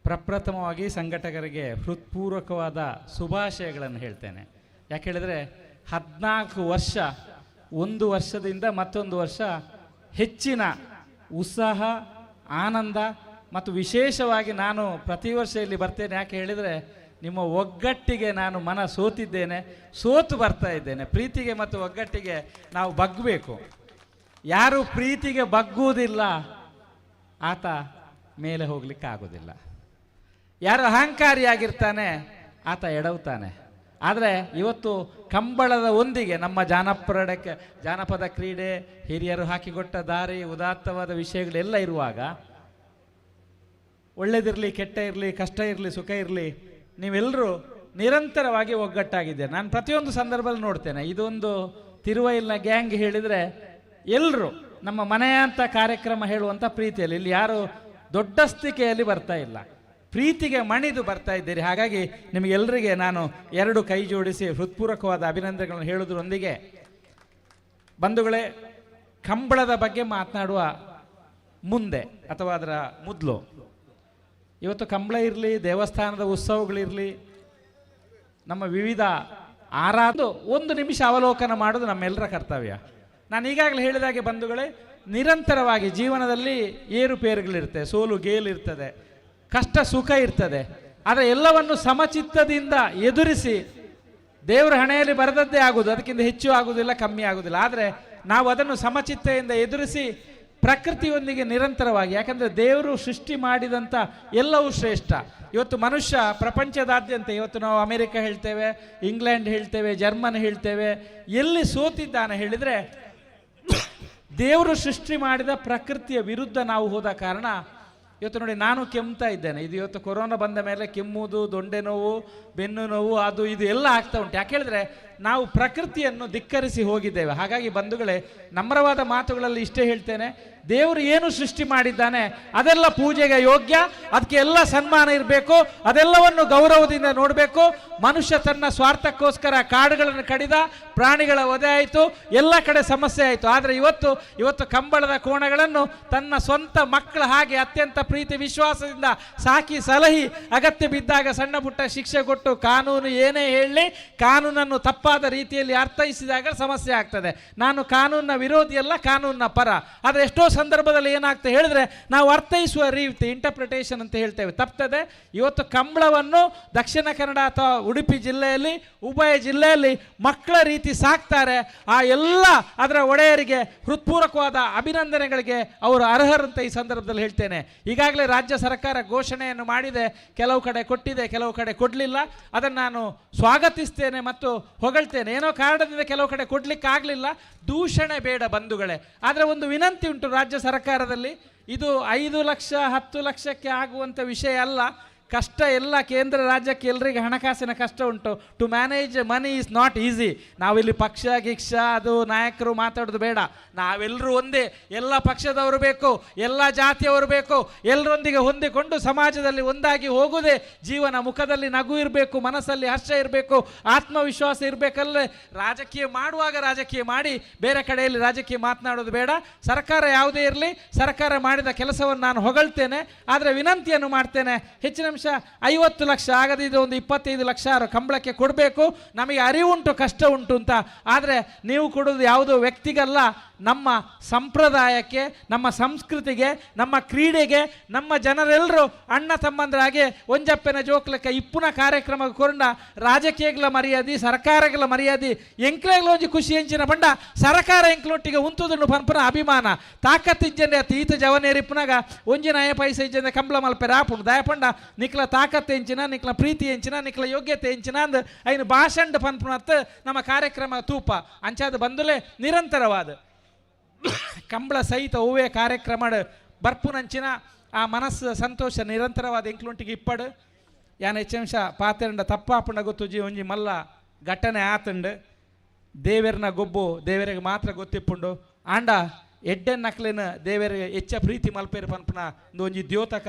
ಪ್ರಪ್ರಥಮವಾಗಿ ಸಂಘಟಕರಿಗೆ ಹೃತ್ಪೂರ್ವಕವಾದ ಶುಭಾಶಯಗಳನ್ನು ಹೇಳ್ತೇನೆ. ಯಾಕೆ ಹೇಳಿದರೆ 14 ವರ್ಷ, ಒಂದು ವರ್ಷದಿಂದ ಮತ್ತೊಂದು ವರ್ಷ ಹೆಚ್ಚಿನ ಉತ್ಸಾಹ, ಆನಂದ ಮತ್ತು ವಿಶೇಷವಾಗಿ ನಾನು ಪ್ರತಿ ವರ್ಷ ಇಲ್ಲಿ ಬರ್ತೇನೆ. ಯಾಕೆ ಹೇಳಿದರೆ ನಿಮ್ಮ ಒಗ್ಗಟ್ಟಿಗೆ ನಾನು ಮನ ಸೋತಿದ್ದೇನೆ, ಸೋತು ಬರ್ತಾ ಇದ್ದೇನೆ. ಪ್ರೀತಿಗೆ ಮತ್ತು ಒಗ್ಗಟ್ಟಿಗೆ ನಾವು ಬಗ್ಗಬೇಕು. ಯಾರು ಪ್ರೀತಿಗೆ ಬಗ್ಗುವುದಿಲ್ಲ ಆತ ಮೇಲೆ ಹೋಗ್ಲಿಕ್ಕೆ ಆಗೋದಿಲ್ಲ. ಯಾರು ಅಹಂಕಾರಿಯಾಗಿರ್ತಾನೆ ಆತ ಎಡವುತ್ತಾನೆ. ಆದರೆ ಇವತ್ತು ಕಂಬಳದ ಒಂದಿಗೆ ನಮ್ಮ ಜಾನಪದ ಕ್ರೀಡೆ, ಹಿರಿಯರು ಹಾಕಿಕೊಟ್ಟ ದಾರಿ, ಉದಾತ್ತವಾದ ವಿಷಯಗಳೆಲ್ಲ ಇರುವಾಗ ಒಳ್ಳೆದಿರಲಿ, ಕೆಟ್ಟ ಇರಲಿ, ಕಷ್ಟ ಇರಲಿ, ಸುಖ ಇರಲಿ, ನೀವೆಲ್ಲರೂ ನಿರಂತರವಾಗಿ ಒಗ್ಗಟ್ಟಾಗಿದ್ದೀರಿ. ನಾನು ಪ್ರತಿಯೊಂದು ಸಂದರ್ಭದಲ್ಲಿ ನೋಡ್ತೇನೆ. ಇದೊಂದು ತಿರುವೈಲ್ನ ಗ್ಯಾಂಗ್ ಹೇಳಿದರೆ ಎಲ್ಲರೂ ನಮ್ಮ ಮನೆಯಂಥ ಕಾರ್ಯಕ್ರಮ ಹೇಳುವಂಥ ಪ್ರೀತಿಯಲ್ಲಿ, ಇಲ್ಲಿ ಯಾರು ದೊಡ್ಡಸ್ತಿಕೆಯಲ್ಲಿ ಬರ್ತಾ ಇಲ್ಲ, ಪ್ರೀತಿಗೆ ಮಣಿದು ಬರ್ತಾ ಇದ್ದೀರಿ. ಹಾಗಾಗಿ ನಿಮಗೆಲ್ಲರಿಗೆ ನಾನು ಎರಡು ಕೈ ಜೋಡಿಸಿ ಹೃತ್ಪೂರ್ವಕವಾದ ಅಭಿನಂದನೆಗಳನ್ನು ಹೇಳುವುದರೊಂದಿಗೆ, ಬಂಧುಗಳೇ, ಕಂಬಳದ ಬಗ್ಗೆ ಮಾತನಾಡುವ ಮುಂದೆ ಅಥವಾ ಅದರ ಮೊದಲು, ಇವತ್ತು ಕಂಬಳ ಇರಲಿ, ದೇವಸ್ಥಾನದ ಉತ್ಸವಗಳಿರಲಿ, ನಮ್ಮ ವಿವಿಧ ಒಂದು ನಿಮಿಷ ಅವಲೋಕನ ಮಾಡೋದು ನಮ್ಮೆಲ್ಲರ ಕರ್ತವ್ಯ. ನಾನು ಈಗಾಗಲೇ ಹೇಳಿದಾಗೆ ಬಂಧುಗಳೇ, ನಿರಂತರವಾಗಿ ಜೀವನದಲ್ಲಿ ಏರುಪೇರುಗಳಿರ್ತದೆ, ಸೋಲು ಗೇಲಿರ್ತದೆ, ಕಷ್ಟ ಸುಖ ಇರ್ತದೆ. ಆದರೆ ಎಲ್ಲವನ್ನು ಸಮಚಿತ್ತದಿಂದ ಎದುರಿಸಿ ದೇವರ ಹಣೆಯಲ್ಲಿ ಬರೆದದ್ದೇ ಆಗುವುದು, ಅದಕ್ಕಿಂತ ಹೆಚ್ಚು ಆಗುವುದಿಲ್ಲ, ಕಮ್ಮಿ ಆಗುವುದಿಲ್ಲ. ಆದರೆ ನಾವು ಅದನ್ನು ಸಮಚಿತ್ತೆಯಿಂದ ಎದುರಿಸಿ ಪ್ರಕೃತಿಯೊಂದಿಗೆ ನಿರಂತರವಾಗಿ, ಯಾಕಂದರೆ ದೇವರು ಸೃಷ್ಟಿ ಮಾಡಿದಂಥ ಎಲ್ಲವೂ ಶ್ರೇಷ್ಠ. ಇವತ್ತು ಮನುಷ್ಯ ಪ್ರಪಂಚದಾದ್ಯಂತ, ಇವತ್ತು ನಾವು ಅಮೆರಿಕ ಹೇಳ್ತೇವೆ, ಇಂಗ್ಲೆಂಡ್ ಹೇಳ್ತೇವೆ, ಜರ್ಮನ್ ಹೇಳ್ತೇವೆ, ಎಲ್ಲಿ ಸೋತಿದ್ದಾನೆ ಹೇಳಿದರೆ ದೇವರು ಸೃಷ್ಟಿ ಮಾಡಿದ ಪ್ರಕೃತಿಯ ವಿರುದ್ಧ ನಾವು ಹೋದ ಕಾರಣ ಇವತ್ತು ನೋಡಿ ನಾನು ಕೆಮ್ತಾ ಇದ್ದೇನೆ. ಇದು ಇವತ್ತು ಕೊರೋನಾ ಬಂದ ಮೇಲೆ ಕೆಮ್ಮುವುದು, ದೊಂಡೆ ನೋವು, ಬೆನ್ನು ನೋವು, ಅದು ಇದು ಎಲ್ಲ ಆಗ್ತಾ ಉಂಟು. ಯಾಕೆ ಹೇಳಿದ್ರೆ ನಾವು ಪ್ರಕೃತಿಯನ್ನು ಧಿಕ್ಕರಿಸಿ ಹೋಗಿದ್ದೇವೆ. ಹಾಗಾಗಿ ಬಂಧುಗಳೇ, ನಮ್ರವಾದ ಮಾತುಗಳಲ್ಲಿ ಇಷ್ಟೇ ಹೇಳ್ತೇನೆ, ದೇವರು ಏನು ಸೃಷ್ಟಿ ಮಾಡಿದ್ದಾನೆ ಅದೆಲ್ಲ ಪೂಜೆಗೆ ಯೋಗ್ಯ, ಅದಕ್ಕೆ ಎಲ್ಲ ಸನ್ಮಾನ ಇರಬೇಕು, ಅದೆಲ್ಲವನ್ನು ಗೌರವದಿಂದ ನೋಡಬೇಕು. ಮನುಷ್ಯ ತನ್ನ ಸ್ವಾರ್ಥಕ್ಕೋಸ್ಕರ ಕಾಡುಗಳನ್ನು ಕಡಿದ, ಪ್ರಾಣಿಗಳ ವಧೆ ಆಯಿತು, ಎಲ್ಲ ಕಡೆ ಸಮಸ್ಯೆ ಆಯಿತು. ಆದರೆ ಇವತ್ತು ಇವತ್ತು ಕಂಬಳದ ಕೋಣಗಳನ್ನು ತನ್ನ ಸ್ವಂತ ಮಕ್ಕಳ ಹಾಗೆ ಅತ್ಯಂತ ಪ್ರೀತಿ ವಿಶ್ವಾಸದಿಂದ ಸಾಕಿ ಸಲಹಿ, ಅಗತ್ಯ ಬಿದ್ದಾಗ ಸಣ್ಣ ಪುಟ್ಟ ಶಿಕ್ಷೆ ಕೊಟ್ಟು, ಕಾನೂನು ಏನೇ ಹೇಳಲಿ ಕಾನೂನನ್ನು ತಪ್ಪಾದ ರೀತಿಯಲ್ಲಿ ಅರ್ಥೈಸಿದಾಗ ಸಮಸ್ಯೆ ಆಗ್ತದೆ. ನಾನು ಕಾನೂನಿನ ವಿರೋಧಿಯಲ್ಲ, ಕಾನೂನಿನ ಪರ. ಆದರೆ ಎಷ್ಟೋ ಸಂದರ್ಭದಲ್ಲಿ ಏನಾಗ್ತದೆ ಹೇಳಿದ್ರೆ ನಾವು ಅರ್ಥೈಸುವ ರೀತಿ, ಇಂಟರ್ಪ್ರಿಟೇಷನ್ ಅಂತ ಹೇಳ್ತೇವೆ, ತಪ್ತದೆ. ಇವತ್ತು ಕಂಬಳವನ್ನು ದಕ್ಷಿಣ ಕನ್ನಡ ಅಥವಾ ಉಡುಪಿ ಜಿಲ್ಲೆಯಲ್ಲಿ, ಉಭಯ ಜಿಲ್ಲೆಯಲ್ಲಿ ಮಕ್ಕಳ ರೀತಿ ಸಾಕ್ತಾರೆ. ಆ ಎಲ್ಲ ಅದರ ಒಡೆಯರಿಗೆ ಹೃತ್ಪೂರ್ವಕವಾದ ಅಭಿನಂದನೆಗಳಿಗೆ ಅವರು ಅರ್ಹರಂತ ಈ ಸಂದರ್ಭದಲ್ಲಿ ಹೇಳ್ತೇನೆ. ಈಗಾಗಲೇ ರಾಜ್ಯ ಸರ್ಕಾರ ಘೋಷಣೆಯನ್ನು ಮಾಡಿದೆ, ಕೆಲವು ಕಡೆ ಕೊಟ್ಟಿದೆ, ಕೆಲವು ಕಡೆ ಕೊಡಲಿಲ್ಲ. ಅದನ್ನು ನಾನು ಸ್ವಾಗತಿಸ್ತೇನೆ ಮತ್ತು ಹೊಗಳ್ತೇನೆ. ಏನೋ ಕಾರಣದಿಂದ ಕೆಲವು ಕಡೆ ಕೊಡಲಿಕ್ಕಾಗಲಿಲ್ಲ, ದೂಷಣೆ ಬೇಡ ಬಂಧುಗಳೇ. ಆದರೆ ಒಂದು ವಿನಂತಿ ಉಂಟು ರಾಜ್ಯ ಸರ್ಕಾರದಲ್ಲಿ, ಇದು 5 ಲಕ್ಷ 10 ಲಕ್ಷಕ್ಕೆ ಆಗುವಂಥ ವಿಷಯ ಅಲ್ಲ. ಕಷ್ಟ ಎಲ್ಲ ಕೇಂದ್ರ ರಾಜ್ಯಕ್ಕೆ ಎಲ್ಲರಿಗೆ ಹಣಕಾಸಿನ ಕಷ್ಟ ಉಂಟು. To manage money is not easy. ನಾವಿಲ್ಲಿ ಪಕ್ಷ ಗಿಕ್ಷ ಅದು ನಾಯಕರು ಮಾತಾಡೋದು ಬೇಡ, ನಾವೆಲ್ಲರೂ ಒಂದೇ, ಎಲ್ಲ ಪಕ್ಷದವರು ಬೇಕು, ಎಲ್ಲ ಜಾತಿಯವರು ಬೇಕು, ಎಲ್ಲರೊಂದಿಗೆ ಹೊಂದಿಕೊಂಡು ಸಮಾಜದಲ್ಲಿ ಒಂದಾಗಿ ಹೋಗುವುದೇ ಜೀವನ. ಮುಖದಲ್ಲಿ ನಗು ಇರಬೇಕು, ಮನಸ್ಸಲ್ಲಿ ಹರ್ಷ ಇರಬೇಕು, ಆತ್ಮವಿಶ್ವಾಸ ಇರಬೇಕಲ್ಲೇ. ರಾಜಕೀಯ ಮಾಡುವಾಗ ರಾಜಕೀಯ ಮಾಡಿ, ಬೇರೆ ಕಡೆಯಲ್ಲಿ ರಾಜಕೀಯ ಮಾತನಾಡೋದು ಬೇಡ. ಸರ್ಕಾರ ಯಾವುದೇ ಇರಲಿ, ಸರ್ಕಾರ ಮಾಡಿದ ಕೆಲಸವನ್ನು ನಾನು ಹೊಗಳ್ತೇನೆ, ಆದರೆ ವಿನಂತಿಯನ್ನು ಮಾಡ್ತೇನೆ, ಹೆಚ್ಚಿನ ಅಂಶ 50 ಲಕ್ಷ ಆಗದಿದ್ದರೆ ಒಂದು 25 ಲಕ್ಷ ಕಂಬಳಕ್ಕೆ ಕೊಡಬೇಕು. ನಮಗೆ ಅರಿವುಂಟು, ಕಷ್ಟ ಉಂಟು ಅಂತ, ಆದರೆ ನೀವು ಕೊಡೋದು ಯಾವುದೋ ವ್ಯಕ್ತಿಗಲ್ಲ, ನಮ್ಮ ಸಂಪ್ರದಾಯಕ್ಕೆ, ನಮ್ಮ ಸಂಸ್ಕೃತಿಗೆ, ನಮ್ಮ ಕ್ರೀಡೆಗೆ, ನಮ್ಮ ಜನರೆಲ್ಲರೂ ಅಣ್ಣ ತಮ್ಮಂದ್ರಾಗೆ ಒಂಜಪ್ಪನ ಜೋಕ್ಲಕ್ಕ ಇಪ್ಪುನ ಕಾರ್ಯಕ್ರಮ ಕೊರಂಡ ರಾಜಕೀಯಗಳ ಮರ್ಯಾದೆ, ಸರ್ಕಾರಗಳ ಮರ್ಯಾದೆ, ಎಂಕ್ಲೆಗ್ಲ ಒಂಜಿ ಖುಷಿ ಎಂಚಿನ ಪಂಡ ಸರ್ಕಾರ ಎಂಕ್ಲೊಟ್ಟಿಗೆ ಉಂತುದುಂಡು ಪನ್ಪುನ ಅಭಿಮಾನ. ತಾಕತ್ತಿಜ್ಜಂದೆ ಅತ್ತ ಈತ ಜವನೇರಿ ಇಪ್ಪುನಾಗ ಒಂಜಿ ನಯ ಪೈಸೆ ಇಜ್ಜಂದೆ ಕಂಬಳ ಮಲ್ಪೆರೆ ಆಪುಂಡು. ದಯಪಂಡ ನಿಕ್ಲ ತಾಕತ್ತು ಎಂಚಿನ, ನಿಕ್ಲ ಪ್ರೀತಿ ಎಂಚಿನ, ನಿಕ್ಲ ಯೋಗ್ಯತೆ ಎಂಚಿನ ಅಂದ್ ಐನು ಭಾಷಣ ಪನ್ಪುನತ್ ನಮ್ಮ ಕಾರ್ಯಕ್ರಮ ತೂಪ ಅಂಚಾದ ಬಂದುಲೆ ನಿರಂತರವಾದ ಕಂಬಳ ಸಹಿತ ಹೂವೇ ಕಾರ್ಯಕ್ರಮ ಬರ್ಪುನಂಚಿನ ಆ ಮನಸ್ಸು ಸಂತೋಷ ನಿರಂತರವಾದ ಎಂಕ್ಲುಂಟಿಗೆ ಇಪ್ಪಡು. ಯಾನ ಹೆಚ್ಚಂಶ ಪಾತೆರಂಡ ತಪ್ಪಾಪುಂಡ ಗೊತ್ತುಜಿ ಒಂಜಿ ಮಲ್ಲ ಘಟನೆ ಆತಂಡು. ದೇವೆರ್ನ ಗೊಬ್ಬು ದೇವರಿಗೆ ಮಾತ್ರ ಗೊತ್ತಿಪ್ಪುಂಡು. ಆಂಡ ಎಡ್ಡೆ ನಕ್ಲಿನ ದೇವರಿಗೆ ಹೆಚ್ಚ ಪ್ರೀತಿ ಮಲ್ಪೇರು ಪನ್ಪುನ ಒಂಜಿ ದ್ಯೋತಕ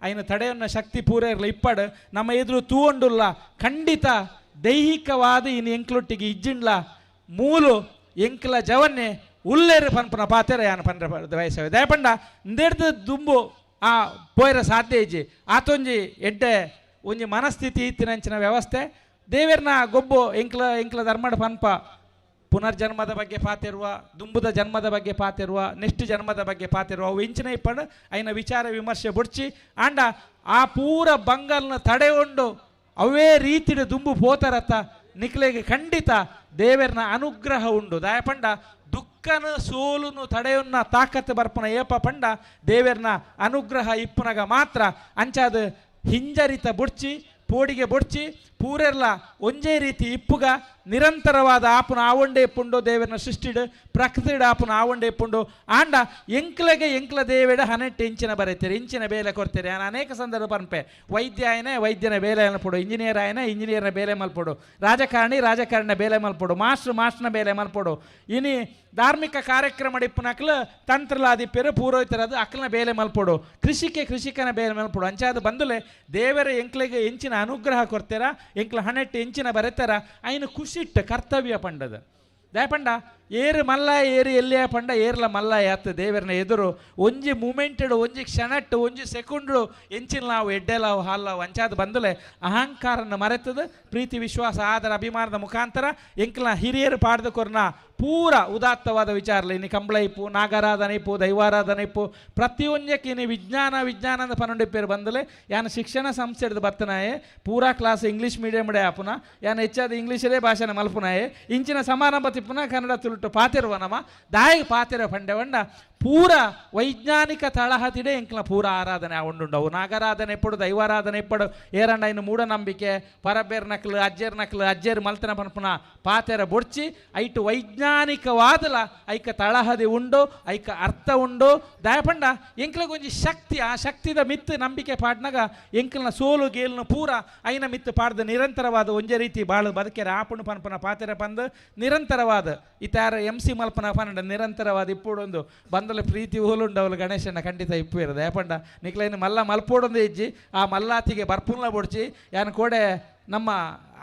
ಐನ ತಡೆಯನ್ನ ಶಕ್ತಿ ಪೂರೈರ್ಲ ಇಪ್ಪಡು. ನಮ್ಮ ಎದುರು ತೂವೊಂಡುಲ್ಲ ಖಂಡಿತ ದೈಹಿಕವಾದ ಇನ್ನು ಎಂಕ್ಲೊಟ್ಟಿಗೆ ಇಜ್ಜಿಂಡ್ಲ ಮೂಲು ಎಂಕ್ಲ ಜವನ್ನೇ ಉಲ್ಲೇರು ಪನ್ಪುನ ಪಾತೆರ ಯಾನ ಪನ್ರ ವಯಸ್ಸವೆ ದಯಪಂಡ ಇಂದೆಡ್ದು ದುಂಬು ಆ ಪೋಯರ ಸಾಧ್ಯ ಇಜ್ಜಿ. ಆತೊಂಜಿ ಎಡ್ಡೆ ಒಂಜಿ ಮನಸ್ಥಿತಿ ಇತ್ತಿನಂಚಿನ ವ್ಯವಸ್ಥೆ ದೇವೆರ್ನ ಗೊಬ್ಬು ಎಂಕ್ಲ ಎಂಕ್ಲ ಧರ್ಮಡ ಪನ್ಪ ಪುನರ್ಜನ್ಮದ ಬಗ್ಗೆ ಪಾತಿರುವ, ದುಂಬುದ ಜನ್ಮದ ಬಗ್ಗೆ ಪಾತಿರುವ, ನೆಕ್ಸ್ಟ್ ಜನ್ಮದ ಬಗ್ಗೆ ಪಾತಿರುವ ಅವು ಇಂಚಿನ ಇಪ್ಪಣ ಐನ ವಿಚಾರ ವಿಮರ್ಶೆ ಬುಡ್ಚಿ ಆಂಡ ಆ ಪೂರ ಬಂಗಲ್ನ ತಡೆಗೊಂಡು ಅವೇ ರೀತಿಡು ದುಂಬು ಪೋತರತ್ತ ನಿಕ್ಲೆಗೆ ಖಂಡಿತ ದೇವೆರ್ನ ಅನುಗ್ರಹ ಉಂಡು. ದಯಪಂಡ ದುಃಖನ ಸೋಲುನು ತಡೆಯನ್ನ ತಾಕತ್ತು ಬರ್ಪುನ ಏಪ ಪಂಡ ದೇವೆರ್ನ ಅನುಗ್ರಹ ಇಪ್ಪುನಗ ಮಾತ್ರ. ಅಂಚಾದ ಹಿಂಜರಿತ ಬುಡ್ಚಿ ಪೋಡಿಗೆ ಬೊಡ್ಚಿ ಪೂರೆರ್ಲ ಒಂಜೇ ರೀತಿ ಇಪ್ಪುಗ ನಿರಂತರವಾದ ಆಪುನ ಆವಂಡೆ ಇಪ್ಪುಂಡು ದೇವರನ್ನ ಸೃಷ್ಟಿಡು ಪ್ರಕೃತಿಡು ಆಪುನ ಆವಂಡೆ ಇಪ್ಪುಂಡು. ಆಂಡ ಎಂಕ್ಲೆಗೆ ಎಂಕ್ಲ ದೇವೆಡ ಹನೆಟ್ಟು ಇಂಚಿನ ಬರೀತೀರಿ, ಇಂಚಿನ ಬೇಲೆ ಕೊಡ್ತೀರಿ. ನಾನು ಅನೇಕ ಸಂದರ್ಭ ಪನ್ಪೆ, ವೈದ್ಯ ಆಯನೆ ವೈದ್ಯನ ಬೇಲೆ ಮಲ್ಪೊಡು, ಇಂಜಿನಿಯರ್ ಆಯನೆ ಇಂಜಿನಿಯರ್ನ ಬೇಲೆ ಮಲ್ಪೊಡು, ರಾಜಕಾರಣಿ ರಾಜಕಾರಣಿನ ಬೇಲೆ ಮಲ್ಪೊಡು, ಮಾಸ್ಟ್ರು ಮಾಸ್ಟ್ರನ ಬೇಲೆ ಮಲ್ಪೊಡು. ಇನಿ ಧಾರ್ಮಿಕ ಕಾರ್ಯಕ್ರಮ ಇಪ್ಪುನಕ್ಲು ತಂತ್ರಲಾದಿಪ್ಪೇರು ಪೂರೋಹಿತರದು ಅಕ್ಲನ ಬೇಲೆ ಮಲ್ಪೊಡು, ಕೃಷಿಕೆ ಕೃಷಿಕನ ಬೇಲೆ ಮಲ್ಪೊಡು. ಅಂಚಾದ ಬಂದುಲೆ ದೇವರ ಎಂಕ್ಲೆಗೆ ಎಂಚಿನ ಅನುಗ್ರಹ ಕೊಡ್ತೀರಾ, ಎಂಕ್ಲ ಹಣೆಟ್ಟು ಎಂಚಿನ ಬರೆತಾರ ಐನು ಖುಷಿಟ್ಟು ಕರ್ತವ್ಯ ಪಂಡದ. ದಯಪಂಡ ಏರು ಮಲ್ಲ ಏರು ಎಲ್ಲಿಯ ಪಂಡ ಏರ್ಲ ಮಲ್ಲ ಯಾತ್ ದೇವರನ ಎದುರು ಒಂಜಿ ಮೂಮೆಂಟೆಡು ಒಂಜಿ ಕ್ಷಣಟ್ಟು ಒಂಜಿ ಸೆಕೆಂಡು ಎಂಚಿನ ನಾವು ಎಡ್ಡೆಲಾವು ಹಾಲಾವು. ಅಂಚಾದ ಬಂದಲೆ ಅಹಂಕಾರನ ಮರೆತದ ಪ್ರೀತಿ ವಿಶ್ವಾಸ ಆದರ ಅಭಿಮಾನದ ಮುಖಾಂತರ ಎಂಕ್ಲ ಹಿರಿಯರು ಪಾಡ್ದ ಕೊರ್ನ ಪೂರ ಉದಾತ್ತವಾದ ವಿಚಾರಲಿ ಇನಿ ಕಂಬಳ ಇಪ್ಪು, ನಾಗಾರಾಧನೆ ಇಪ್ಪು, ದೈವಾರಾಧನೆ ಇಪ್ಪು, ಪ್ರತಿಯೊಂಜಕ್ಕೆ ಇನಿ ವಿಜ್ಞಾನ ವಿಜ್ಞಾನದ ಪನ್ನೊಂಡು ಪೇರು ಬಂದಲೆ. ಯಾನ ಶಿಕ್ಷಣ ಸಂಸ್ಥೆ ಹಿಡ್ದು ಬತ್ತನಾಯೆ ಪೂರಾ ಕ್ಲಾಸ್ ಇಂಗ್ಲೀಷ್ ಮೀಡಿಯಂ ಆಪುನ, ಯಾನ ಹೆಚ್ಚಾದ ಇಂಗ್ಲೀಷರೇ ಭಾಷೆನ ಮಲ್ಪುನಾಯೆ, ಇಂಚಿನ ಸಮಾರಂಭ ತಿಪ್ಪುನ ಕನ್ನಡ ತುಳುಟು ಪಾತಿರುವ ನಮ ದಾಯಿಗೆ ಪಾತಿರ ಪಂಡೆವಂಡ ಪೂರ ವೈಜ್ಞಾನಿಕ ತಳಹದಿಡೆ ಎಂಕ್ಲ ಪೂರ ಆರಾಧನೆ ಉಂಡುಂಡವು. ನಾಗಾರಾಧನೆ ಇಪ್ಪಡು, ದೈವಾರಾಧನೆ ಇಪ್ಪಡು, ಏರಂಡ ಇನ್ನು ಮೂಢನಂಬಿಕೆ ಪರಬೇರ್ ನಕ್ಲು ಅಜ್ಜೇರ್ ನಕ್ಲು ಅಜ್ಜೇರ್ ಮಲ್ತನ ಪನ್ಪುನ ಪಾತೆರ ಬೊಡ್ಚಿ ಐಟು ವೈಜ್ಞಾನಿಕವಾದಲ ಐಕ ತಳಹದಿ ಉಂಡು, ಐಕ ಅರ್ಥ ಉಂಡು. ದಯಪಂಡ ಎಂಕ್ಲಗೊಂಜಿ ಶಕ್ತಿ, ಆ ಶಕ್ತಿದ ಮಿತ್ತು ನಂಬಿಕೆ ಪಾಡ್ನಾಗ ಎಂಕ್ಲನ ಸೋಲು ಗೇಲ್ನ ಪೂರ ಐನ ಮಿತ್ತು ಪಾಡ್ದ ನಿರಂತರವಾದ ಒಂಜೇ ರೀತಿ ಬಾಳು ಬದುಕೆರ ಆಪುಣು ಪನ್ಪುನ ಪಾತೆರ ಪಂದು ನಿರಂತರವಾದ ಇತಾರ ಎಂ ಸಿ ಮಲ್ಪನ ಪನ್ನಡ ನಿರಂತರವಾದ ಇಪ್ಪುಡೊಂದು ಬಂದಲ ಪ್ರೀತಿ ಹೋಲುಂಡವಳು ಗಣೇಶನ ಖಂಡಿತ ಇಪ್ಪು ಇರೋದು. ದಯಪಂಡ ನಿಕ್ಲೈನ್ ಮಲ್ಲ ಮಲ್ಪೋಡೊಂದು ಇಜ್ಜಿ ಆ ಮಲ್ಲಾತಿಗೆ ಬರ್ಪುನ್ಲ ಬೊಡ್ಚಿ ಯಾನ್ ಕೋಡೆ ನಮ್ಮ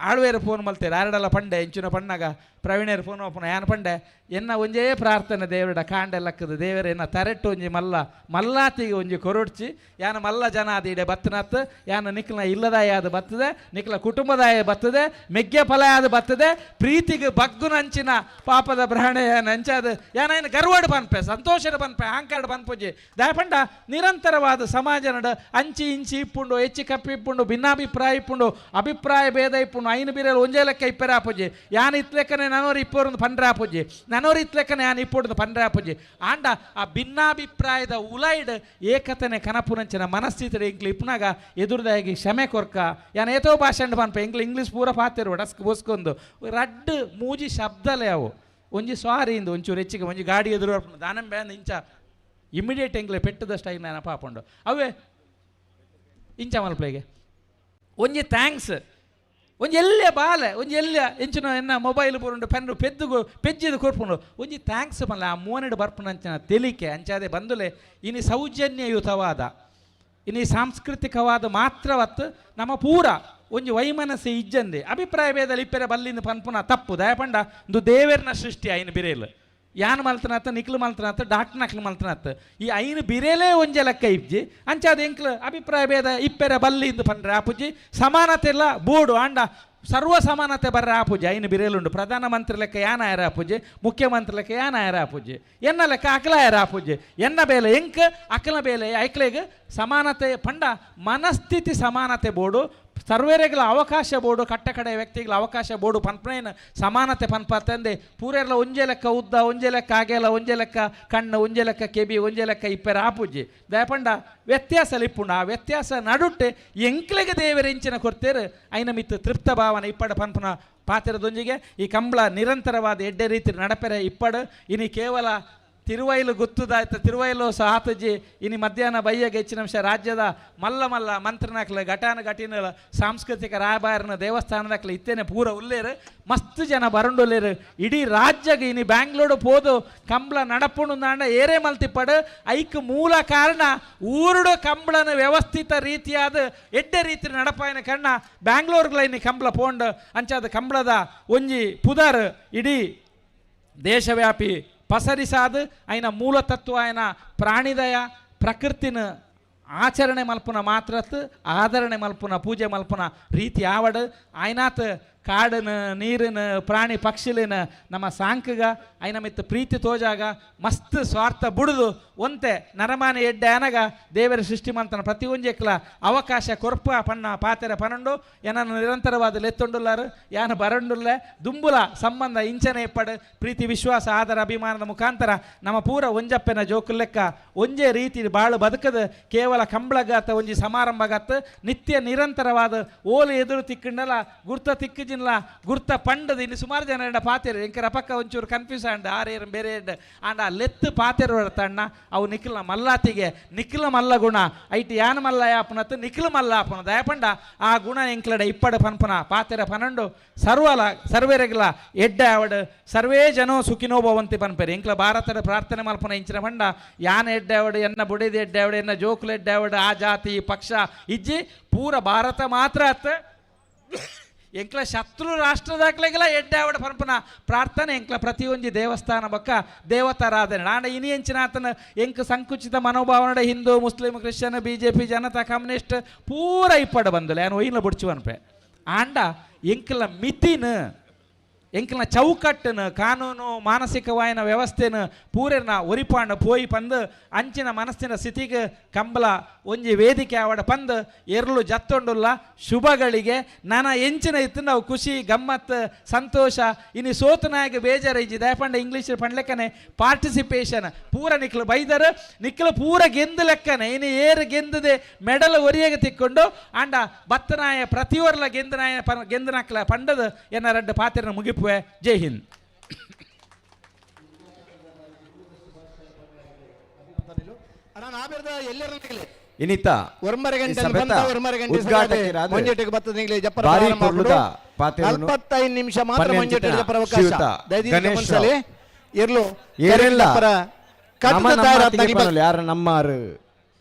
ಆಳ್ವೇರು ಫೋನ್ ಮಲ್ತೇರು ಆರಡಲ ಪಂಡೆ ಇಂಚಿನ ಪಣ್ಣಾಗ ಪ್ರವೀಣರು ಫೋನ್ ಓಪನ ಯಾನ್ ಪಂಡೆ ಎನ್ನ ಒಂಜೇ ಪ್ರಾರ್ಥನೆ ದೇವರಡ ಕಾಂಡೆ ಲಕ್ಕದ ದೇವರ ಎನ್ನ ತರೆಟ್ಟು ಒಂಜಿ ಮಲ್ಲ ಮಲ್ಲಾತಿಗೆ ಒಂಜಿ ಕೊರೊಡ್ಚಿ ಯಾನ ಮಲ್ಲ ಜನ ಅದು ಇಡೆ ಬತ್ತನತ್ತು ಯಾನ ನಿಕ್ಲ ಇಲ್ಲದಾಯ ಅದು ಬತ್ತದೆ, ನಿಕ್ಲ ಕುಟುಂಬದಾಯ ಬತ್ತದೆ, ಮೆಗ್ಗೆ ಫಲ ಅದು ಬತ್ತದೆ, ಪ್ರೀತಿಗೆ ಬಗ್ಗುನಂಚಿನ ಪಾಪದ ಬ್ರಹಣೆ ನಂಚಾದ ಯಾನ ಗರ್ವಡ್ ಪನ್ಪೆ ಸಂತೋಷದ ಪನ್ಪೆ ಅಹಂಕಾರ ಪನ್ಪುಜಿ. ದಯಪಂಡ ನಿರಂತರವಾದ ಸಮಾಜ ನಡ ಅಂಚಿ ಇಂಚಿ ಇಪ್ಪುಂಡು, ಹೆಚ್ಚಿ ಕಪ್ಪಿ ಇಪ್ಪುಂಡು, ಭಿನ್ನಾಭಿಪ್ರಾಯ ಇಪ್ಪುಂಡು, ಅಭಿಪ್ರಾಯ ಭೇದ ಇಪ್ಪುಂಡು, ಐನು ಬೀರಲ್ ಒಂಜೇ ಲೆಕ್ಕ ಇಪ್ಪೆರ ಆಪುಜಿ, ಯಾನ್ ಇತ್ಲೆಕ್ಕನೆ ನನೋರು ಇಪ್ಪೋರ್ದು ಪಂಡ್ರೆ ಆಪುಜಿ, ನನೋರು ಇತ್ಲೆಕ್ಕನೆ ಯಾನ್ ಇಪ್ಪೋರ್ದು ಪಂಡ್ರೆ ಆಪುಜಿ. ಆಂಡ ಆ ಭಿನ್ನಾಭಿಪ್ರಾಯದ ಉಲೈಡ್ ಏಕತನೆ ಕನಪುನಂಚಿನ ಮನಸ್ಥಿತಿ ಎಂಕ್ಲು ಇಪ್ಪುನಾಗ ಎದುರುದಾಗಿ ಕ್ಷಮೆ ಕೊರ್ಕ ಯಾನ್ ಏತೋ ಭಾಷಣ ಪನ್ಪ ಎಂಕ್ಲು ಇಂಗ್ಲೀಷ್ ಪೂರ ಪಾತಿರು ಡಸ್ಕ್ ಬೋಸ್ಕೊಂದು ರಡ್ಡು ಮೂಜಿ ಶಬ್ದಲೇ ಅವು ಒಂಜಿ ಸಾರಿ ಇಂದು ಒಂಚೂರು ಹೆಚ್ಚಿಗೆ ಒಂಜಿ ಗಾಡಿ ಎದುರು ದಾನಂ ಬ್ಯಾನ್ ಇಂಚ ಇಮಿಡಿಯೇಟ್ ಎಂಕ್ಲೆ ಪೆಟ್ಟದಷ್ಟು ಐನ ನೆನಪಾಪುಂಡು ಅವೇ ಇಂಚ ಮಲ್ಪಲೆಗೆ ಒಂಜಿ thanks, ಒಂಜಿ ಎಲ್ಲೆ ಬಾಲೆ, ಒಂಜಿ ಎಲ್ಲೆ ಎಂಚಿನ ಎನ್ನ ಮೊಬೈಲ್ ಪೂರುಂಡು ಪೆನ್ನು ಪೆದ್ದುಗು ಪೆಜ್ಜಿದು ಕೊರ್ಪುಂಡು, ಒಂಜಿ thanks ಪನ್ಲ. ಆ ಮೋನೆಡ್ ಬರ್ಪುನಂಚಿನ ತೆಲಿಕೆ ಅಂಚಾದೆ ಬಂದುಲೆ. ಇನಿ ಸೌಜನ್ಯಯುತವಾದ, ಇನಿ ಸಾಂಸ್ಕೃತಿಕವಾದ ಮಾತ್ರವತ್ತು ನಮ್ಮ ಪೂರ ಒಂಜಿ ವೈಮನಸ್ಸು ಇಜ್ಜಂದೆ ಅಭಿಪ್ರಾಯ ಭೇದಲ್ಲಿ ಇಪ್ಪೆರೆ ಬಲ್ಲಿಂದ ಪನ್ಪುನ ತಪ್ಪು. ದಯಪಂಡ ಇಂದು ದೇವೆರ್ನ ಸೃಷ್ಟಿ ಐನು ಬಿರೇಲು. ಯಾನ್ ಮಲ್ತನಾತ, ನಿಕ್ಲು ಮಲ್ತನಾತ, ಡಾಕ್ಟರ್ ನಕ್ಲು ಮಲ್ತನಾತ, ಈ ಐನು ಬಿರೇಲೇ ಒಂಜೆ ಲೆಕ್ಕ ಇಜ್ಜಿ. ಅಂಚಾದ ಎಂಕ್ಲು ಅಭಿಪ್ರಾಯ ಭೇದ ಇಪ್ಪೆರೆ ಬಲ್ಲಿಂದು ಪಂಡ್ರೆ ಆಪುಜಿ. ಸಮಾನತೆ ಎಲ್ಲ ಬೋಡು ಆಂಡ ಸರ್ವ ಸಮಾನತೆ ಬರ್ರೆ ಆಪುಜಿ. ಐನು ಬಿರೇಲುಂಡು. ಪ್ರಧಾನಮಂತ್ರಿ ಲೆಕ್ಕ ಯಾನ ಆಯರ ಆಪುಜಿ, ಮುಖ್ಯಮಂತ್ರಿ ಲೆಕ್ಕ ಯಾನ ಆಯರ ಆಪುಜಿ, ಎನ್ನ ಲೆಕ್ಕ ಅಕಲ ಆಯರ ಆಪುಜಿ. ಎನ್ನ ಬೇಲೆ ಎಂಕ್, ಅಕಲ ಬೇಲೆ ಐಕ್ಲೆಗ್. ಸಮಾನತೆ ಪಂಡ ಮನಸ್ಥಿತಿ ಸಮಾನತೆ ಬೋಡು, ಸರ್ವೇರೆಗಳ ಅವಕಾಶ ಬೋಡು, ಕಟ್ಟ ಕಡೆ ವ್ಯಕ್ತಿಗಳ ಅವಕಾಶ ಬೋಡು ಪನ್ಪನೇನು ಸಮಾನತೆ ಪನ್ಪತ್ತಂದೆ. ಪೂರೆಲ್ಲ ಒಂಜೆ ಲೆಕ್ಕ ಉದ್ದ, ಒಂಜೆ ಲೆಕ್ಕ ಅಗೆಲ, ಒಂಜೆ ಲೆಕ್ಕ ಕಣ್ಣು, ಒಂಜೆ ಲೆಕ್ಕ ಕೆಬಿ, ಒಂಜೆ ಲೆಕ್ಕ ಇಪ್ಪೆರ ಆಪುಜಿ. ದಯಪಂಡ ವ್ಯತ್ಯಾಸ ಲಿಪ್ಪುಂಡು. ಆ ವ್ಯತ್ಯಾಸ ನಡುಟ್ಟೆ ಎಂಕ್ಲೆಗೆ ದೇವರ ಇಂಚಿನ ಕೊರ್ತೇರು, ಐನ ಮಿತ್ತು ತೃಪ್ತ ಭಾವನೆ ಇಪ್ಪಡ ಪನ್ಪುನ ಪಾತಿರದೊಂದಿಗೆ ಈ ಕಂಬಳ ನಿರಂತರವಾದ ಎಡ್ಡೆ ರೀತಿ ನಡಪೆರೆ ಇಪ್ಪಡು. ಇನಿ ಕೇವಲ ತಿರುವೈಲು ಗೊತ್ತುದಾಯ್ತು, ತಿರುವೈಲು ಸಹ ಆತುಜಿ. ಇನಿ ಮಧ್ಯಾಹ್ನ ಬಯ್ಯಗೆ ಹೆಚ್ಚಿನ ಅಂಶ ರಾಜ್ಯದ ಮಲ್ಲ ಮಲ್ಲ ಮಂತ್ರನಕ್ಲ, ಘಟಾನ ಘಟಿನ, ಸಾಂಸ್ಕೃತಿಕ ರಾಯಬಾರನ, ದೇವಸ್ಥಾನದಕ್ಲ ಇತ್ತೇನೆ ಪೂರ ಉಲ್ಲೇರು, ಮಸ್ತ್ ಜನ ಬರಂಡುಲ್ಲೇರು. ಇಡೀ ರಾಜ್ಯಗೆ ಇನಿ ಬ್ಯಾಂಗ್ಳೂರು ಪೋದು ಕಂಬಳ ನಡಪುಣು ನಾಂಡ ಏರೇ ಮಲ್ತಿಪ್ಪಡು. ಐಕ್ ಮೂಲ ಕಾರಣ ಊರುಡು ಕಂಬಳನ ವ್ಯವಸ್ಥಿತ ರೀತಿಯಾದ ಎಡ್ಡೆ ರೀತಿ ನಡಪಾಯಿನ ಕಣ್ಣ ಬ್ಯಾಂಗ್ಳೂರ್ಗಳ ಇನಿ ಕಂಬಳ ಪೋಂಡು. ಅಂಚಾದ ಕಂಬಳದ ಒಂಜಿ ಪುದರ್ ಇಡೀ ದೇಶವ್ಯಾಪಿ ಪಸರಿಸಾದ ಆಯ್ನ ಮೂಲ ತತ್ವ ಆಯ್ನ ಪ್ರಾಣಿದಯ, ಪ್ರಕೃತಿನ ಆಚರಣೆ ಮಲ್ಪುನ ಮಾತ್ರತ್ ಆದರಣೆ ಮಲ್ಪುನ, ಪೂಜೆ ಮಲ್ಪುನ ರೀತಿ ಆವಡ್. ಆಯ್ನಾತ್ ಕಾಡನ, ನೀರಿನ, ಪ್ರಾಣಿ ಪಕ್ಷಿಲಿನ ನಮ್ಮ ಸಾಂಕಗ ಐನ ಮಿತ್ತ ಪ್ರೀತಿ ತೋಜಾಗ, ಮಸ್ತ್ ಸ್ವಾರ್ಥ ಬುಡುದು ಒಂತೆ ನರಮಾನಿ ಎಡ್ಡೆ ಅನಗ ದೇವರ ಸೃಷ್ಟಿ ಮಂತನ ಪ್ರತಿಯೊಂಜೆಕ್ಲ ಅವಕಾಶ ಕೊರ್ಪ ಪಣ್ಣ ಪಾತೆರ ಪನಂಡು ಏನನ್ನು ನಿರಂತರವಾದ ಲೆತ್ತೊಂಡುಲ್ಲಾರು. ಯಾನ ಬರಂಡುಲ್ಲ. ದುಂಬುಲ ಸಂಬಂಧ ಇಂಚನೆ ಇಪ್ಪಡು. ಪ್ರೀತಿ, ವಿಶ್ವಾಸ, ಆದರ, ಅಭಿಮಾನದ ಮುಖಾಂತರ ನಮ್ಮ ಪೂರ ಒಂಜಪ್ಪೆನ ಜೋಕುಲೆಕ್ಕ ಒಂಜೇ ರೀತಿ ಬಾಳು ಬದುಕದ. ಕೇವಲ ಕಂಬಳಗಾತ ಒಂಜಿ ಸಮಾರಂಭಗಾತ ನಿತ್ಯ ನಿರಂತರವಾದ ಓಲು ಎದುರು ತಿಕ್ಕಂಡಲ ಗುರ್ತ ತಿಕ್ಕಜಿನ್ಲ ಗುರ್ತ ಪಂಡದ. ಇನ್ನು ಸುಮಾರು ಜನ ಎಂಡ ಪಾತೆರು ಎಂಕರ ಪಕ್ಕ ಒಂಚೂರು ಕನ್ಫ್ಯೂಸ್ ಆಂಡ್ ಆರೇರು ಬೇರೆ ಆಂಡ ಆ ಲೆತ್ತು ಪಾತೆರು ತಣ್ಣ ಅವು ನಿಖಿಲ್ನ ಮಲ್ಲಾತಿಗೆ, ನಿಖಿಲ ಮಲ್ಲ ಗುಣ ಐಟ್ ಯಾನ ಮಲ್ಲ ಯಾಪನತ್ತು ನಿಖಿಲ ಮಲ್ಲ ಆಪನ. ದಯಪಂಡ ಆ ಗುಣ ಎಂಕ್ಲಡೆ ಇಪ್ಪಡ ಪನ್ಪನ ಪಾತೆರ ಪನಂಡು. ಸರ್ವಲ ಸರ್ವೇರೆಗ್ಲ ಎಡ್ಡೆ ಆವಡ್. ಸರ್ವೇ ಜನೋ ಸುಖಿನೋ ಭವಂತಿ ಪನ್ಪೆರ್. ಎಂಕ್ಲ ಭಾರತದ ಪ್ರಾರ್ಥನೆ ಮಲ್ಪನ ಇಂಚಿನ ಪಂಡ ಯಾನ ಎಡ್ಡೆ ಆವಡ್, ಎನ್ನ ಬುಡಿದ ಎಡ್ಡೆ ಆವಡ್, ಎನ್ನ ಜೋಕುಲು ಎಡ್ಡೆ ಆವಡ್, ಆ ಜಾತಿ ಈ ಪಕ್ಷ ಇಜ್ಜಿ. ಪೂರ ಭಾರತ ಮಾತ್ರ ಅತ್ತ, ಎಂಕ್ಲ ಶತ್ರು ರಾಷ್ಟ್ರದಾಕ್ಲೆಗೆಲ್ಲ ಎಡ್ಡೆ ಆವಡ ಪನ್ಪುನ ಪ್ರಾರ್ಥನೆ ಎಂಕ್ಲ ಪ್ರತಿಯೊಂಜಿ ದೇವಸ್ಥಾನ ಬೊಕ್ಕ ದೇವತಾರಾಧನೆ. ನಾಡ ಇನಿ ಎಂಚಿನಾತನ ಎಂಕ್ ಸಂಕುಚಿತ ಮನೋಭಾವನೆ Hindu, Muslim, Christian, BJP, Janata, communist ಪೂರ ಇಪ್ಪಡ ಬಂದಲೆ ಯಾನು ಒಯ್ಲ ಬುಡ್ಚು ಅನ್ಪೆ. ಆಂಡ ಎಂಕ್ಲ ಮಿತಿನ, ಎಂಕ್ಲ ಚೌಕಟ್ಟನ, ಕಾನೂನು, ಮಾನಸಿಕವಾಯಿನ ವ್ಯವಸ್ಥೆನ ಪೂರೆರ್ನ ಒರಿಪಾಂಡ ಪೋಯಿ ಪಂದು ಅಂಚಿನ ಮನಸ್ಸಿನ ಸ್ಥಿತಿಗೆ ಕಂಬಳ ಒಂಜಿ ವೇದಿಕೆ ಆವಡ ಪಂದು ಎರ್ಲು ಜತ್ತೊಂಡುಲ್ಲ. ಶುಭಗಳಿಗೆ ನನ ಎಂಚಿನ ಇತ್ತು ನಾವು ಖುಷಿ, ಗಮ್ಮತ್, ಸಂತೋಷ. ಇನಿ ಸೋತನಾಗ ಬೇಜಾರ ಇಜ್ಜಿ. ದಯಪಂಡ ಇಂಗ್ಲೀಷ್ ಪಂಡ್ಲೆಕ್ಕನೆ ಪಾರ್ಟಿಸಿಪೇಷನ್ ಪೂರ ನಿಕ್ಲು ಬೈದರು, ನಿಕ್ಲು ಪೂರ ಗೆಂದು ಲೆಕ್ಕನೆ. ಇನಿ ಏರು ಗೆಂದದೆ ಮೆಡಲ್ ಒರಿಯಗೆ ತಿಕ್ಕೊಂಡು. ಆಂಡ ಬತ್ತನಾಯ ಪ್ರತಿಯೊರ್ಲ ಗೆಂದನಾಯ ಗೆಂದನಕ್ಲ ಪಂಡದ ಎನ್ನ ರಡ್ಡು ಪಾತ್ರನ ಮುಗಿಪುವೆ. ಜೈ ಹಿಂದ್. ನಾನು ಆಬೇರ್ದ ಎಲ್ಲರ ಇನಿತ ಒರ್ಮರ ಈ ಗಂಟೆ ಸಭೆತ ಬಂದ ಒರ್ಮರ ಗಂಟೆ ಉದ್ಘಾಟಕರಾದ ಮಂಜೆಟ್ಟಿಗೆ ಬತ್ತದ ನಿಂಗ್ಲೆ ಜಪ್ಪರ ಭಾರಿ ಪ್ರಾರಂಭ ಪೊರ್ಲುದ ಆಪುಂಡು. ಪಾತೆರನು 45 ನಿಮಿಷ ಮಾತ್ರ ಪನ್ನೆಂಚಿನ ಮಂಜೆಟ್ಟಿಗೆ ಜಪ್ಪರ ಅವಕಾಶ. ಶ್ರೀಯುತ ದಯದೀರ್ಘ ಗಣೇಶ್ ಮನ್ಸಲೆ ಇರ್ಲು ಏರೆಲ್ಲ ಜಪ್ಪರ ನಮ್ಮ ಕಟ್ಟದ ನಮ್ಮಾತಿಗೆ ತಯಾರಾದ ಪನೊಲಿ. ಯಾರ ನಮ್ಮಾರು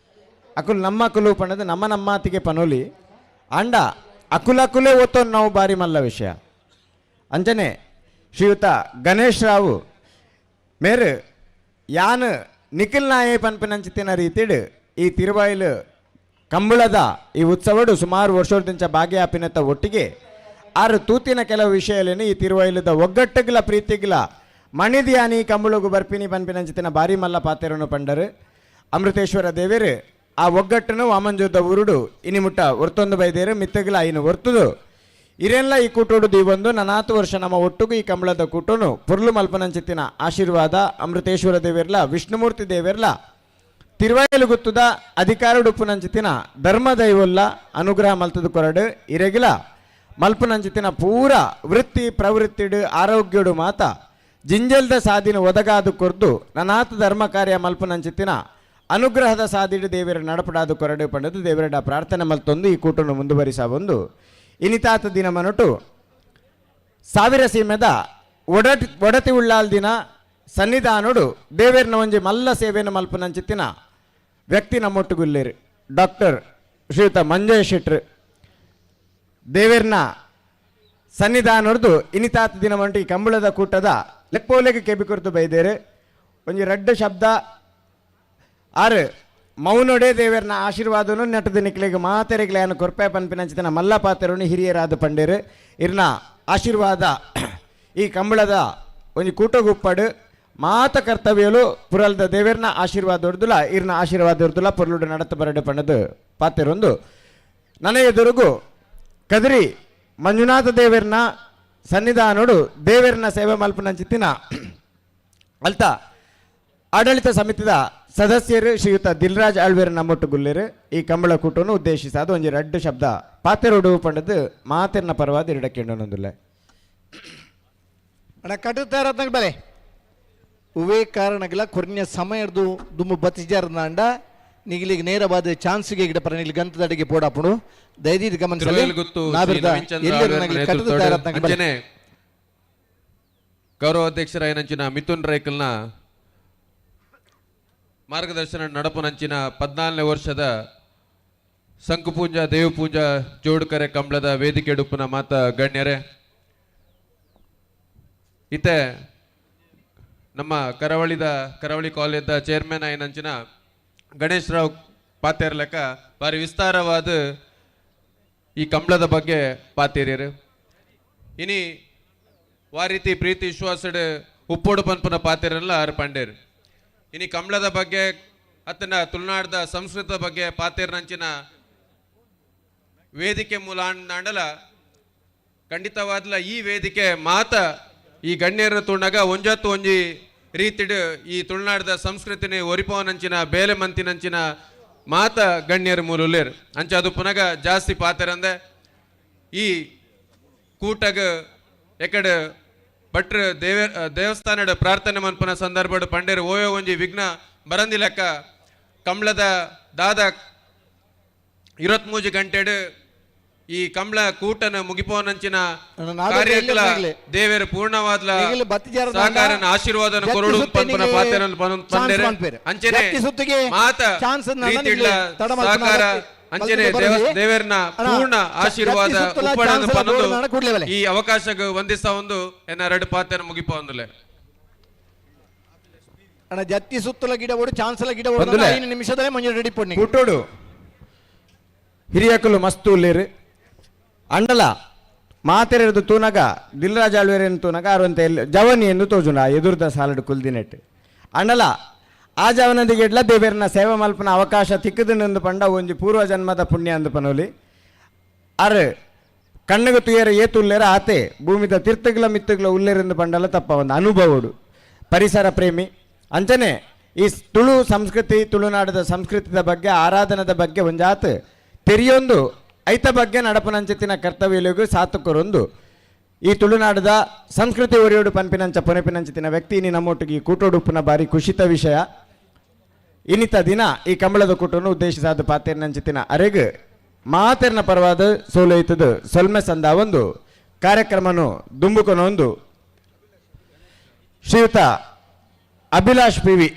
ಅಕುಲು ನಮ್ಮ ಅಕುಲು ಪಂಡದ ನಮ್ಮ ನಮ್ಮಾತಿಗೆ ಪನೊಲಿ. ಅಂಡ ಅಕುಲಕುಲೇ ಓತೋನ್ ನಾವು ಬಾರಿ ಮಲ್ಲ ವಿಷಯ. ಅಂಚನೆ ಶ್ರೀಯುತ ಗಣೇಶ್ ರಾವು ಮೇರು ಯಾನ್ ನಿಖಿಲ್ ನಾಯೆ ಪನ್ಪಿನಂಚಿತ್ತಿನ ರೀತಿಡ್ ಈ ತಿರುವಾಯಿಲು ಕಂಬಳದ ಈ ಉತ್ಸವಡು ಸುಮಾರು ವರ್ಷದಿಂಚ ಭಾಗಿಯಾಪಿನತ್ತ ಒಟ್ಟಿಗೆ ಆರು ತೂತಿನ ಕೆಲವು ವಿಷಯಲೇನು ಈ ತಿರುವಾಯಿಲದ ಒಗ್ಗಟ್ಟುಗ್ಲ ಪ್ರೀತಿಗ್ಲ ಮಣಿದಿಯಾನಿ ಕಂಬಳಗು ಬರ್ಪಿನಿ ಪನ್ಪಿನಂಚಿತ್ತಿನ ಬಾರಿ ಮಲ್ಲ ಪಾತೆರನು ಪಂಡರು. ಅಮೃತೇಶ್ವರ ದೇವರು ಆ ಒಗ್ಗಟ್ಟನು ವಾಮಂಜೂರ್ದ ಊರುಡು ಇನಿ ಮುಟ್ಟ ಒರ್ತೊಂದು ಬೈದೇರು, ಮಿತ್ತಗ್ಲ ಐನು ಒರ್ತುದು. ಇರೆಲ್ಲ ಈ ಕೂಟೋಡು ದೀವೊಂದು ನನಾತು ವರ್ಷ ನಮ್ಮ ಒಟ್ಟುಗು ಈ ಕಂಬಳದ ಕೂಟೋನು ಪುರ್ಲು ಮಲ್ಪನಂಚಿತ್ತಿನ ಆಶೀರ್ವಾದ ಅಮೃತೇಶ್ವರ ದೇವಿರ್ಲ, ವಿಷ್ಣುಮೂರ್ತಿ ದೇವಿರ್ಲ, ತಿರುವಾಯಲು ಗುತ್ತುದ ಅಧಿಕಾರಡುಪ್ಪುನಂಚಿತ್ತಿನ ಧರ್ಮ ದೈವೊಲ್ಲ ಅನುಗ್ರಹ ಮಲ್ತದ ಕೊರಡು. ಇರೆಗಿಲ ಮಲ್ಪುನಂಚಿತ್ತಿನ ಪೂರ ವೃತ್ತಿ ಪ್ರವೃತ್ತಿಡು ಆರೋಗ್ಯಡು ಮಾತ ಜಿಂಜಲ್ದ ಸಾದಿನ ಒದಗಾದು ಕೊರ್ದು ನನಾತ ಧರ್ಮ ಕಾರ್ಯ ಮಲ್ಪುನಂಚಿತ್ತಿನ ಅನುಗ್ರಹದ ಸಾದಿಡು ದೇವರ ನಡಪಡಾದು ಕೊರಡು ಪಂಡದು ದೇವರಡ ಪ್ರಾರ್ಥನೆ ಮಲ್ತೊಂದು ಈ ಕೂಟನ್ನು ಮುಂದುವರಿಸಬಂದು ಇನಿತಾತ ದಿನ ಮನಟು ಸಾವಿರ ಸೀಮೆದ ಒಡತಿ ಉಳ್ಳಾಲ್ ದಿನ ಸನ್ನಿಧಾನುಡು ದೇವೇರ್ನ ಒಂಜಿ ಮಲ್ಲ ಸೇವೆಯನ್ನು ಮಲ್ಪನಂಚಿತ್ತಿನ ವ್ಯಕ್ತಿ ನಮ್ಮೊಟ್ಟುಗುಲ್ಲೇರು ಡಾಕ್ಟರ್ ಶ್ರೀಯುತ ಮಂಜಯ್ ಶೆಟ್ರು. ದೇವೇರ್ನ ಸನ್ನಿಧಾನರ್ದು ಇನಿತಾತ ದಿನ ಮಂಟು ಈ ಕಂಬಳದ ಕೂಟದ ಲೆಪ್ಪೋಲೆಗೆ ಕೆಬಿ ಕುರಿತು ಬೈದೇರು. ಒಂಜಿ ರಡ್ಡು ಶಬ್ದ ಆರು ಮೌನೊಡೆ ದೇವರ್ನ ಆಶೀರ್ವಾದನು ನೆಟ್ಟದ ನಿಕ್ಲೆಗ್ ಮಾತೆರೆಗ್ಲೆ ಕೊರ್ಪೆ ಪನ್ಪಿನಂಚಿತನ ಮಲ್ಲ ಪಾತೆರನು ಹಿರಿಯರಾದ ಪಂಡೇರು. ಇರ್ನ ಆಶೀರ್ವಾದ ಈ ಕಂಬಳದ ಒಂಜಿ ಕೂಟಗುಪ್ಪಡು ಮಾತ ಕರ್ತವ್ಯಲು ಪುರಲ್ದ ದೇವೇರ್ನ ಆಶೀರ್ವಾದ ಹೊರ್ದುಲ ಇರ್ನ ಆಶೀರ್ವಾದ ಹೊರ್ದುಲ ಪೊರ್ಲುಡು ನಡತ ಬರಡು ಪಂಡದು ಪಾತೆರೊಂದು ನನ್ನ ಎದುರುಗು ಕದಿರಿ ಮಂಜುನಾಥ ದೇವರ್ನ ಸನ್ನಿಧಾನೋಡು ದೇವರ್ನ ಸೇವೆ ಮಲ್ಪನಂಚಿತ್ತಿನ ಅಲ್ತ ಆಡಳಿತ ಸಮಿತಿದ ಸದಸ್ಯರು ಶ್ರೀಯುತ ದಿಲ್ರಾಜ್ ಆಳ್ವೇರ್ ನಮ್ಮೊಟ್ಟು ಗುಲ್ಲೇರು. ಈ ಕಂಬಳ ಕೂಟವನ್ನು ಉದ್ದೇಶಿಸಾದ ಒಂಜಿ ರಡ್ಡು ಶಬ್ದ ಪಾತೆರೋಡು ಪಂಡದು ಮಾತೆರ್ನ ಪರವಾದ ಎರಡಕ್ಕೆಂಡನೊಂದುಲ್ಲೆ. ಅಣ್ಣ, ಕಟ್ಟುತ್ತಾರ ಬಲೆ ಉವೇ ಕಾರಣಗಳ ಕೊರ್ನ್ಯ ಸಮಯರ್ದು ದುಮ್ಮು ಬತ್ತಿಜಾರ್ದಾಂಡ ನಿಗಿಲಿಗೆ ನೇರವಾದ ಚಾನ್ಸ್ಗೆ ಗಿಡ ಪರ ನಿಲ್ ಗಂತದಡಿಗೆ ಪೋಡಾಪುಡು. ದಯದೀದ್ ಗಮನಿಸಲಿ. ತಿರುವೇಲ್ ಗುತ್ತು ಶ್ರೀ ನಾಬಿರ್ದ ನವೀನ್ ಚಂದ್ರ ಎಲ್ಲರೂ ಆಳ್ವೇರ್ನ ನಗಲಿ ನೇತೃತ್ವಡ್ ಕಟ್ಟುತ್ತಾರ ಬಲೆ. ಅಂಚನೆ ಗೌರವ ಅಧ್ಯಕ್ಷರಾಯನಂಚಿನ ಮಿಥುನ್ ರೈಕಲ್ನ ಮಾರ್ಗದರ್ಶನ ನಡಪುನಂಚಿನ 14ನೇ ವರ್ಷದ ಸಂಕುಪೂಂಜ ದೇವಪೂಂಜಾ ಜೋಡುಕರೆ ಕಂಬಳದ ವೇದಿಕೆ ಡುಪ್ಪುನ ಮಾತ ಗಣ್ಯರೇ, ಇತ್ತೆ ನಮ್ಮ ಕರಾವಳಿದ ಕರಾವಳಿ ಕಾಲೇಜದ ಚೇರ್ಮನ್ ಆಯಿನಂಚಿನ ಗಣೇಶ್ ರಾವ್ ಪಾತೇರ್ಲೆಕ್ಕ ಬಾರಿ ವಿಸ್ತಾರವಾದ ಈ ಕಂಬಳದ ಬಗ್ಗೆ ಪಾತೇರಿಯರು. ಇನಿ ವಾರೀತಿ ಪ್ರೀತಿ ವಿಶ್ವಾಸಡ್ ಉಪ್ಪೋಡು ಪನ್ಪುನ ಪಾತೇರಲ್ಲ ಆರು ಪಂಡೇರು. ಇನಿ ಕಂಬಳದ ಬಗ್ಗೆ ಅತ್ತನ ತುಳುನಾಡ್ದ ಸಂಸ್ಕೃತ ಬಗ್ಗೆ ಪಾತೇರ್ನಂಚಿನ ವೇದಿಕೆ ಮೂಲ ಆಂಡಲ ಖಂಡಿತವಾದ್ಲ ಈ ವೇದಿಕೆ ಮಾತ ಈ ಗಣ್ಯರ ತುಣಗ ಒಂಜತ್ತು ಒಂಜಿ ರೀತಿಡ್ ಈ ತುಳುನಾಡ್ದ ಸಂಸ್ಕೃತಿನಿ ಒರಿಪವನಂಚಿನ ಬೇಲೆ ಮಂತಿನಂಚಿನ ಮಾತ ಗಣ್ಯರ ಮೂಲುಲ್ಲೇರ್. ಅಂಚ ಅದು ಪುನಗ ಜಾಸ್ತಿ ಪಾತೆರಂದೆ ಈ ಕೂಟಗ ಎಕಡೆ ಭಟ್ರು ದೇವಸ್ಥಾನಡ್ ಪ್ರಾರ್ಥನೆ ಮನ್ಪುನ ಸಂದರ್ಭಡ್ ಪಂಡೇರು ಓಯೋ ಒಂಜಿ ವಿಘ್ನ ಬರಂದಿಲೆಕ್ಕ ಕಂಬಳದ ದಾದ 23 ಗಂಟೆಡ್ ಈ ಕಂಬಳ ಕೂಟನ ಮುಗಿಪೋನಂಚಿನ ನಾಡೋಜ ಕಾರ್ಯಕ್ರಮ ಎಲ್ಲಿ ದೇವೇರು ಪೂರ್ಣವಾದ್ಲ ನಿಗಿಲು ಬತ್ತಿಜಾರದ ಸಹಕಾರನ ಆಶೀರ್ವಾದನ ಜತ್ತಿ ಕೊರಡು ಸುತ್ತೆ ಪನ್ಪುನ ನಿಗೆ ಪಾತೆರನ್ ಚಾನ್ಸ್ ಪಂಡೇರು. ಮನ್ಪೇರು. ಅಂಚನೆ ಜತ್ತಿ ಸುತ್ತಿಗೆ ಮಾತ ಚಾನ್ಸ್ ಅನ್ನ ರೀತಿಡ್ಲ ನಿಗಿಲು ತಡ ಮಲ್ಪುನ ಸಹಕಾರ ಅಗತ್ಯ ಅಂಚನೆ ಬಲ್ತಿಗೆ ಬರಲಿ. ದೇವೇರ್ನ ಅಣ್ಣ, ಪೂರ್ಣ ಆಶೀರ್ವಾದ ಜತ್ತಿ ಸುತ್ತಲ ಉಪ್ಪಡನ್ನು ಚಾನ್ಸ್ ಎಲ್ಲ ಪನ್ನೊಂದು ಬೋರ್ಡ್ ಕೂಡ್ಲೆ ಬಲೆ. ಈ ಅವಕಾಶಕ್ಕೆ ವಂದಿಸ್ತಾ ಒಂದು ಎನ್ನ ಎರಡು ಪಾತೆನ ಮುಗಿಪ ಒಂದುಲೆ. ಅಣ್ಣ, ಜತ್ತಿ ಸುತ್ತಲ ಗಿಡ ಓಡು ಚಾನ್ಸ್ ಎಲ್ಲ ಗಿಡ ಓಡು. ಬಂದುಲೆ. 5 ನಿಮಿಷದಲ್ಲೇ ಮಂಜು ರೆಡಿ ಪೊಣ್ಣಿ. ಕೂಟೋಡು ಹಿರಿಯಕುಲು ಮಸ್ತು ಉಲ್ಲೇರು. ಅಂಡಲ ಮಾತೆರೆದು ತೂನಗ ದಿಲ್ರಾಜ್ ಆಳ್ವೇರೇನು ತೂನಗ ಅರುವಂತ ಎಲ್ಲಿ ಜವನಿ ಎಂದು ತೋಜುಂಡ ಆ ಎದುರ್ದ ಸಾಲಡ್ ಕುಲ್ದಿನೆಟ್. ಅಂಡಲ ಆ ಜವನದಿಗೆ ಎಡ್ಲ ದೇವೇರ್ನ ಸೇವೆ ಮಲ್ಪನ ಅವಕಾಶ ತಿಕ್ಕದನೆಂದು ಪಂಡ ಒಂಜಿ ಪೂರ್ವ ಜನ್ಮದ ಪುಣ್ಯ ಅಂದು ಪನೋಲಿ. ಅರ್ ಕಣ್ಣುಗು ತುಯರ ಏತು ಉಲ್ಲೇರ ಆತೆ ಭೂಮಿದ ತೀರ್ಥಗಳ ಮಿತ್ತುಗಳ ಉಲ್ಲೇರೆಂದು ಪಂಡಲ ತಪ್ಪ ಒಂದು ಅನುಭವಡು. ಪರಿಸರ ಪ್ರೇಮಿ. ಅಂಚನೆ ಈ ತುಳು ಸಂಸ್ಕೃತಿ, ತುಳುನಾಡದ ಸಂಸ್ಕೃತಿದ ಬಗ್ಗೆ, ಆರಾಧನದ ಬಗ್ಗೆ ಒಂಜಾತ್ ತೆರಿಯೊಂದು ಐತ ಬಗ್ಗೆ ನಡಪನಂಚಿತ್ತಿನ ಕರ್ತವ್ಯಲಿಗೂ ಸಾತುಕರೊಂದು ಈ ತುಳುನಾಡದ ಸಂಸ್ಕೃತಿ ಒರಿಯೋಡು ಪನ್ಪಿನಂಚ ಪೊನೆಪಿನಂಚಿತ್ತಿನ ವ್ಯಕ್ತಿ ಇನಿ ನಮ್ಮೊಟ್ಟಿಗೆ ಈ ಕೂಟೋಡುಪ್ಪುನ ಬಾರಿ ಖುಷಿತ ವಿಷಯ. ಇನ್ನಿತ ದಿನ ಈ ಕಂಬಳದ ಕೂಟವನ್ನು ಉದ್ದೇಶಿಸಾದ ಪಾತೇರ್ನಂಚಿತ್ತಿನ ಅರೆಗ್ ಮಾತೆರ್ನ ಪರವಾದ ಸೋಲೈತದ ಸೊಲ್ಮೆ ಸಂದ ಒಂದು ಕಾರ್ಯಕ್ರಮನು ದುಂಬುಕೊನೊಂದು ಶ್ರೀಯುತ ಅಭಿಲಾಷ್ ಪಿ ವಿ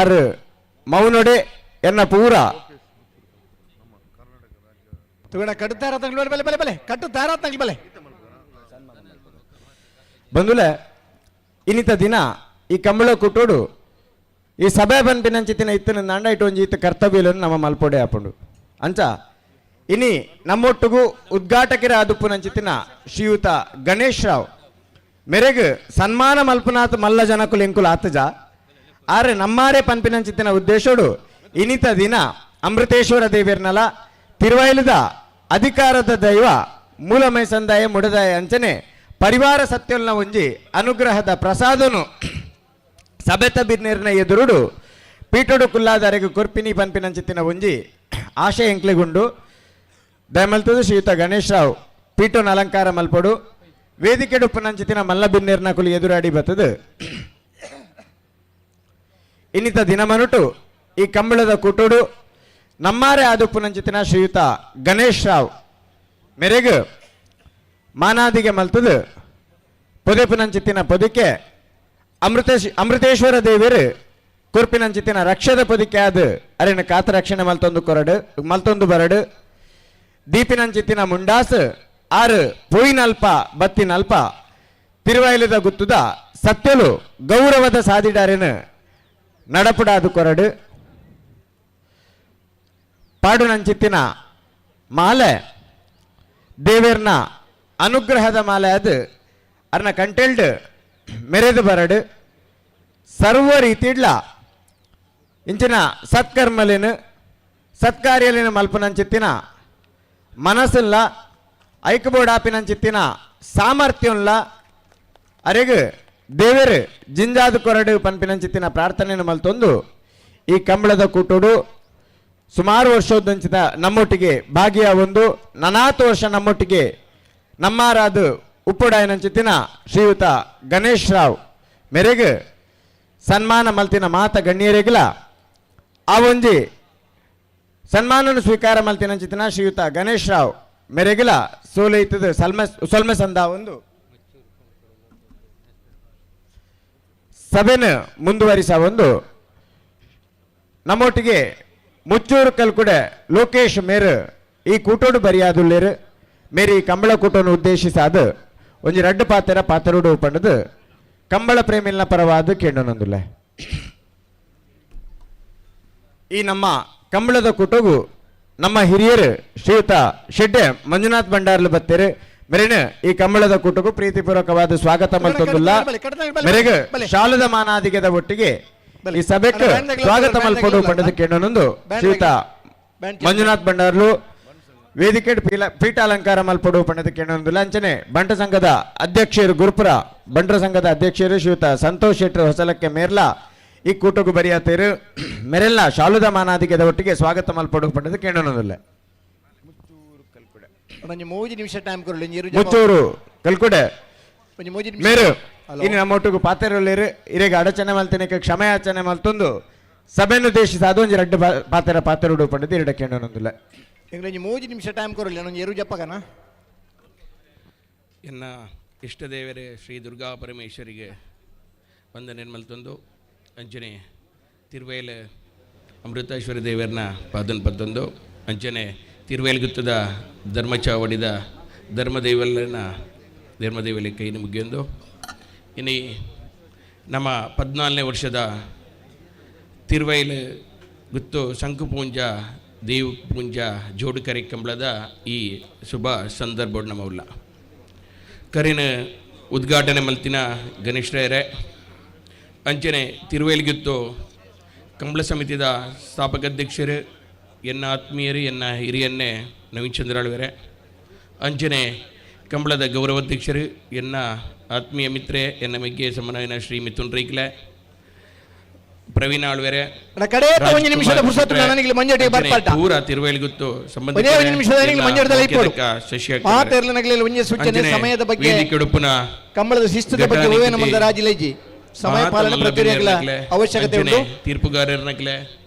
ಆರ್ ಮೌನೊಡೆ ಎನ್ನ ಪೂರ ತುಗಣ ಕಟ್ಟುತ್ತಾರ ತಂಗ್ಳು ಬಲೆ ಬಲೆ ಬಲೆ ಕಟ್ಟುತ್ತಾರ ತಂಗ್ಳು ಬಲೆ. ಬಂದುಲೆ, ಇನ್ನಿತ ದಿನ ಈ ಕಂಬಳ ಕುಟ್ಟೋಡು ಈ ಸಭೆ ಬಂಪಿನಂಚಿತ್ತಿನ ಇತ್ತಿನ ನಾಂಡ ಇಟ್ಟು ಒಂಜಿ ಇತ್ತು ಕರ್ತವ್ಯలను ನಮ್ಮ ಮಲ್ಪೊಡೆ ಆಪುಂಡು. ಅಂಚ ಇನಿ ನಮ್ಮೊಟ್ಟುಗು ಉದ್ಘಾಟಕರ ಆದುಪ್ಪುನಂಚಿತ್ತಿನ ಶ್ರೀಯುತ ಗಣೇಶ್ ರಾವ್ ಮೆರೆಗ್ ಸನ್ಮಾನ ಮಲ್ಪನಾಥ್ ಮಲ್ಲ ಜನಕುಲು ಎಂಕುಲು ಆತಜ ಆರೆ ನಮ್ಮಾರೆ ಪನ್ಪಿನಂಚಿತ್ತಿನ ಉದ್ದೇಶೋಡು ಇನಿತ ದಿನ ಅಮೃತೇಶ್ವರ ದೇವಿಯರ್ನಲ ತಿರುವೈಲದ ಅಧಿಕಾರದ ದೈವ ಮೂಲಮೈ ಸಂದಾಯ ಮುಡದಾಯ ಅಂಚನೆ ಪರಿವಾರ ಸತ್ಯಲ್ನ ಒಂಜಿ ಅನುಗ್ರಹದ ಪ್ರಸಾದನು ಸಭೆತ ಬಿನ್ನೇರಿನ ಎದುರುಡು ಪೀಠೋಡು ಕುಲ್ಲಾದರೆಗು ಕೊರ್ಪಿನಿ ಪನ್ಪಿನಂಚಿತ್ತಿನ ಒಂಜಿ ಆಶೆ ಎಂಕ್ಲೆಗುಂಡು. ದಯಮಲ್ತದು ಶ್ರೀಯುತ ಗಣೇಶ್ ರಾವ್ ಪೀಠೋನ ಅಲಂಕಾರ ಮಲ್ಪಡು. ವೇದಿಕೆ ಡುಪ್ಪುನಂಚಿತ್ತಿನ ಮಲ್ಲ ಬಿನ್ನೇರ್ನ ಕುಲಿ ಎದುರಾಡಿ ಬತ್ತದು. ಇನ್ನಿತ ದಿನಮನುಟು ಈ ಕಂಬಳದ ಕೂಟೋಡು ನಮ್ಮಾರೆ ಆದುಪ್ಪುನಂಚಿತಿನ ಶ್ರೀಯುತ ಗಣೇಶ್ ರಾವ್ ಮೆರೆಗ್ ಮಾನಾದಿಗೆ ಮಲ್ತದು ಪೊದೆಪುನಂಚಿತ್ತಿನ ಪೊದಿಕೆ ಅಮೃತೇಶ್ವರ ದೇವರು ಕುರ್ಪಿನಂಚಿತ್ತಿನ ರಕ್ಷದ ಪೊದಿಕೆ ಅದು ಅರೆನ ಕಾತ ರಕ್ಷಣೆ ಮಲ್ತೊಂದು ಕೊರಡು ಮಲ್ತೊಂದು ಬರಡು ದೀಪಿನಂಚಿತ್ತಿನ ಮುಂಡಾಸ್ ಆರು ಪೋಯಿನಲ್ಪ ಬತ್ತಿನಲ್ಪ ತಿರುವೈಲದ ಗುತ್ತುದ ಸತ್ಯಲು ಗೌರವದ ಸಾದಿಡಾರಿನ ನಡಪುಡಾದು ಕೊರಡು ಪಾಡುನಂಚಿತ್ತಿನ ಮಾಲೆ ದೇವೇರ್ನ ಅನುಗ್ರಹದ ಮಾಲೆ ಅದು ಅರ್ನ ಕಂಟೆಲ್ಡ್ ಮೆರೆದು ಬರಡು ಸರ್ವ ರೀತಿಡ್ಲ ಇಂಚಿನ ಸತ್ಕರ್ಮಲಿನ ಸತ್ಕಾರ್ಯಲಿನ ಮಲ್ಪನಂಚಿತ್ತಿನ ಮನಸ್ಸುಲ್ಲ ಐಕಬೋಡಾಪಿನಂಚಿತ್ತಿನ ಸಾಮರ್ಥ್ಯಂಲ ಅರೆಗ್ ದೇವೇರು ಜಿಂಜಾದ ಕೊರಡು ಪನ್ಪಿನಂಚಿತ್ತಿನ ಪ್ರಾರ್ಥನೆಯನ್ನು ಮಲ್ತೊಂದು ಈ ಕಂಬಳದ ಕೂಟೋಡು ಸುಮಾರು ವರ್ಷದಂಚಿತ ನಮ್ಮೊಟ್ಟಿಗೆ ಭಾಗಿಯ ಒಂದು ನನಾತು ವರ್ಷ ನಮ್ಮೊಟ್ಟಿಗೆ ನಮ್ಮಾರಾದ ಉಪ್ಪುಡಾಯನಂಚಿತ್ತಿನ ಶ್ರೀಯುತ ಗಣೇಶ್ ರಾವ್ ಮೆರೆಗ್ ಸನ್ಮಾನ ಮಲ್ತಿನ ಮಾತ ಗಣ್ಯರಿಗಿಲ ಆ ಒಂಜಿ ಸನ್ಮಾನನ ಸ್ವೀಕಾರ ಮಲ್ತಿನಂಚಿತ್ತಿನ ಶ್ರೀಯುತ ಗಣೇಶ್ ರಾವ್ ಮೆರೆಗಿಲ ಸೋಲೈತದ ಸಲ್ಮ ಸೊಲ್ಮೆ ಸಂದ ಒಂದು ಸಭೆನ ಮುಂದುವರಿಸ ಒಂದು ನಮ್ಮೊಟ್ಟಿಗೆ ಮುಚ್ಚೂರು ಕಲ್ಕುಡೆ ಲೋಕೇಶ್ ಮೇರ್ ಈ ಕೂಟೋಡು ಬರಿಯಾದುಲ್ಲೇರು ಮೇರಿ ಕಂಬಳ ಕೂಟವನ್ನು ಉದ್ದೇಶಿಸಾದ ಒಂಜಿ ರಡ್ಡು ಪಾತೆರ ಪಾತೆರುಡು ಪಂಡದು ಕಂಬಳ ಪ್ರೇಮಿಲ್ನ ಪರವಾದ ಕೇಂಡನೊಂದುಲ್ಲೆ. ಈ ನಮ್ಮ ಕಂಬಳದ ಕೂಟಗು ನಮ್ಮ ಹಿರಿಯರು ಶ್ರೀಯುತ ಶೆಡ್ಡೆ ಮಂಜುನಾಥ್ ಭಂಡಾರ್ಲು ಬತ್ತೇರು ಮೆರೆನ ಈ ಕಂಬಳದ ಕೂಟಕ್ಕೂ ಪ್ರೀತಿಪೂರ್ವಕವಾದ ಸ್ವಾಗತ ಮಲ್ತೊಂದುಲ್ಲ. ಮೆರೆಗ್ ಶಾಲದ ಮಾನಾದಿಗೆದ ಒಟ್ಟಿಗೆ ಈ ಸಭೆಗೆ ಸ್ವಾಗತ ಮಲ್ಪೊಡು ಪಂಡದ ಕೇಂಡನೊಂದು ಶ್ರೀಯುತ ಮಂಜುನಾಥ್ ಭಂಡಾರ್ಲು ವೇದಿಕೆ ಪೀಠಾಲಂಕಾರ ಮಲ್ಪೊಡು ಪಂಡದ ಕೇಂಡನೊಂದು. ಅಂಚನೆ ಬಂಟ ಸಂಘದ ಅಧ್ಯಕ್ಷರು ಗುರುಪುರ ಬಂಟರ ಸಂಘದ ಅಧ್ಯಕ್ಷರು ಶ್ರೀಯುತ ಸಂತೋಷ್ ಶೆಟ್ಟರ್ ಹೊಸಲಕ್ಕೆ ಮೇರ್ಲಾ ಈ ಕೂಟಕ್ಕೂ ಬರಿಯಾತೇರು ಮೆರೆಲ್ಲ ಶಾಲುದ ಮಾನಾದಿಗೆದ ಒಟ್ಟಿಗೆ ಸ್ವಾಗತ ಮಲ್ಪೊಡು ಪಂಡದ ಕೇಂಡನೊಂದುಲ್ಲ. ಒಂಜಿ ಮೂಜಿ ನಿಮಿಷ ಟೈಮ್ ಕೊರಲಿ. ಮುಚ್ಚೂರು ಕಲ್ಕುಡೆ ಒಂಜಿ ಮೂಜಿ ನಿಮಿಷ. ಮೇರು ಇನ್ನು ನಮ್ಮ ಒಟ್ಟಿಗೆ ಪಾತೆರೊಲ್ಲೇರು ಇರೆಗೆ ಅಡಚಣೆ ಮಲ್ತಿನಕ್ಕೆ ಕ್ಷಮೆಯಾಚನೆ ಮಲ್ತೊಂದು ಸಭೆಯನ್ನು ಉದ್ದೇಶಿಸಿ ಅದೊಂಜಿ ರಡ್ಡು ಪಾತೆರ ಪಾತೆರುಡು ಪಂಡದ ಎರಡ ಕೇಂಡನೊಂದುಲ್ಲ. ಎಂಗ್ಲ ಒಂಜಿ ಮೂಜಿ ನಿಮಿಷ ಟೈಮ್ ಕೊರಲಿ, ಒಂಜಿ ಎರು ಜಪ್ಪಗನ. ಎನ್ನ ಇಷ್ಟದೇವರೇ ಶ್ರೀ ದುರ್ಗಾ ಪರಮೇಶ್ವರಿಗೆ ವಂದನೆ ಮಲ್ತೊಂದು ಅಂಜನೆ ತಿರುವೇಲ ಅಮೃತೇಶ್ವರಿ ದೇವರನ್ನ ಪಾದನ್ ಪತ್ತೊಂದು ಅಂಚನೆ ತಿರುವೇಲ್ಗುತ್ತದ ಧರ್ಮಚಾವಡಿದ ಧರ್ಮದೇವಲ್ಲನ ಧರ್ಮದೇವಲಿ ಕೈ ಮುಗಿಯೊಂದು ಇನಿ ನಮ್ಮ 14ನೇ ವರ್ಷದ ತಿರುವೈಲು ಗುತ್ತು ಶಂಕುಪೂಂಜ ದೇವ್ ಪೂಂಜ ಜೋಡು ಕರೆ ಕಂಬಳದ ಈ ಶುಭ ಸಂದರ್ಭ ನಮ್ಮವುಲ್ಲ ಕರಿನ ಉದ್ಘಾಟನೆ ಮಲ್ತಿನ ಗಣೇಶ್ರಯರೇ ಅಂಚನೆ ತಿರುವೇಲ್ಗಿತ್ತು ಕಂಬಳ ಸಮಿತಿದ ಸ್ಥಾಪಕಾಧ್ಯಕ್ಷರು ಎನ್ನ ಆತ್ಮೀಯರು ಎನ್ನ ಹಿರಿಯನ್ನೇ ನವೀನ್ ಚಂದ್ರಾಳ್ವರೆ ಅಂಚನೆ ಕಂಬಳದ ಗೌರವಾಧ್ಯಕ್ಷರು ಎನ್ನ ಆತ್ಮೀಯ ಮಿತ್ರೆ ಎನ್ನ ಮೆಗ್ಗೆ ಸಮನ್ವಯನ ಶ್ರೀ ಮಿಥುನ್ ರೈಕ್ಲೆ ಪ್ರವೀಣ್ ಆಳ್ವೆರೆ ಕಡೆತ ಒಂಜಿ ನಿಮಿಷದ ಪುರ್ಸೊತ್ತು ನನಗೆ ಮಂಜಟಿಗೆ ಬರ್ಪಾಟ. ಪೂರ ತಿರುವೇಲ್ಗುತ್ತು ಒಂದೇ ಒಂಜಿ ನಿಮಿಷದ ನಿಮಗೆ ಮಂಜಟದ ಇಪ್ಪೊಡು. ಮಾತೆರ್ಲ ನಗಲೆಲ್ಲ ಒಂಜಿ ಸೂಚನೆ ಸಮಯದ ಬಗ್ಗೆ ವೇದಿಕೆಡುಪ್ಪುನ ಕಂಬಳದ ಶಿಸ್ತುದ ಬಗ್ಗೆ ಒವ್ವೇ ನಮ್ಮ ರಾಜಿಲೇಜಿ ಸಮಯ ಪಾಲನೆ ಪ್ರತಿಕ್ರಿಯೆಗಳ ಅವಶ್ಯಕತೆ ಉಂಟು. ತೀರ್ಪುಗಾರರನಕ್ಲೆ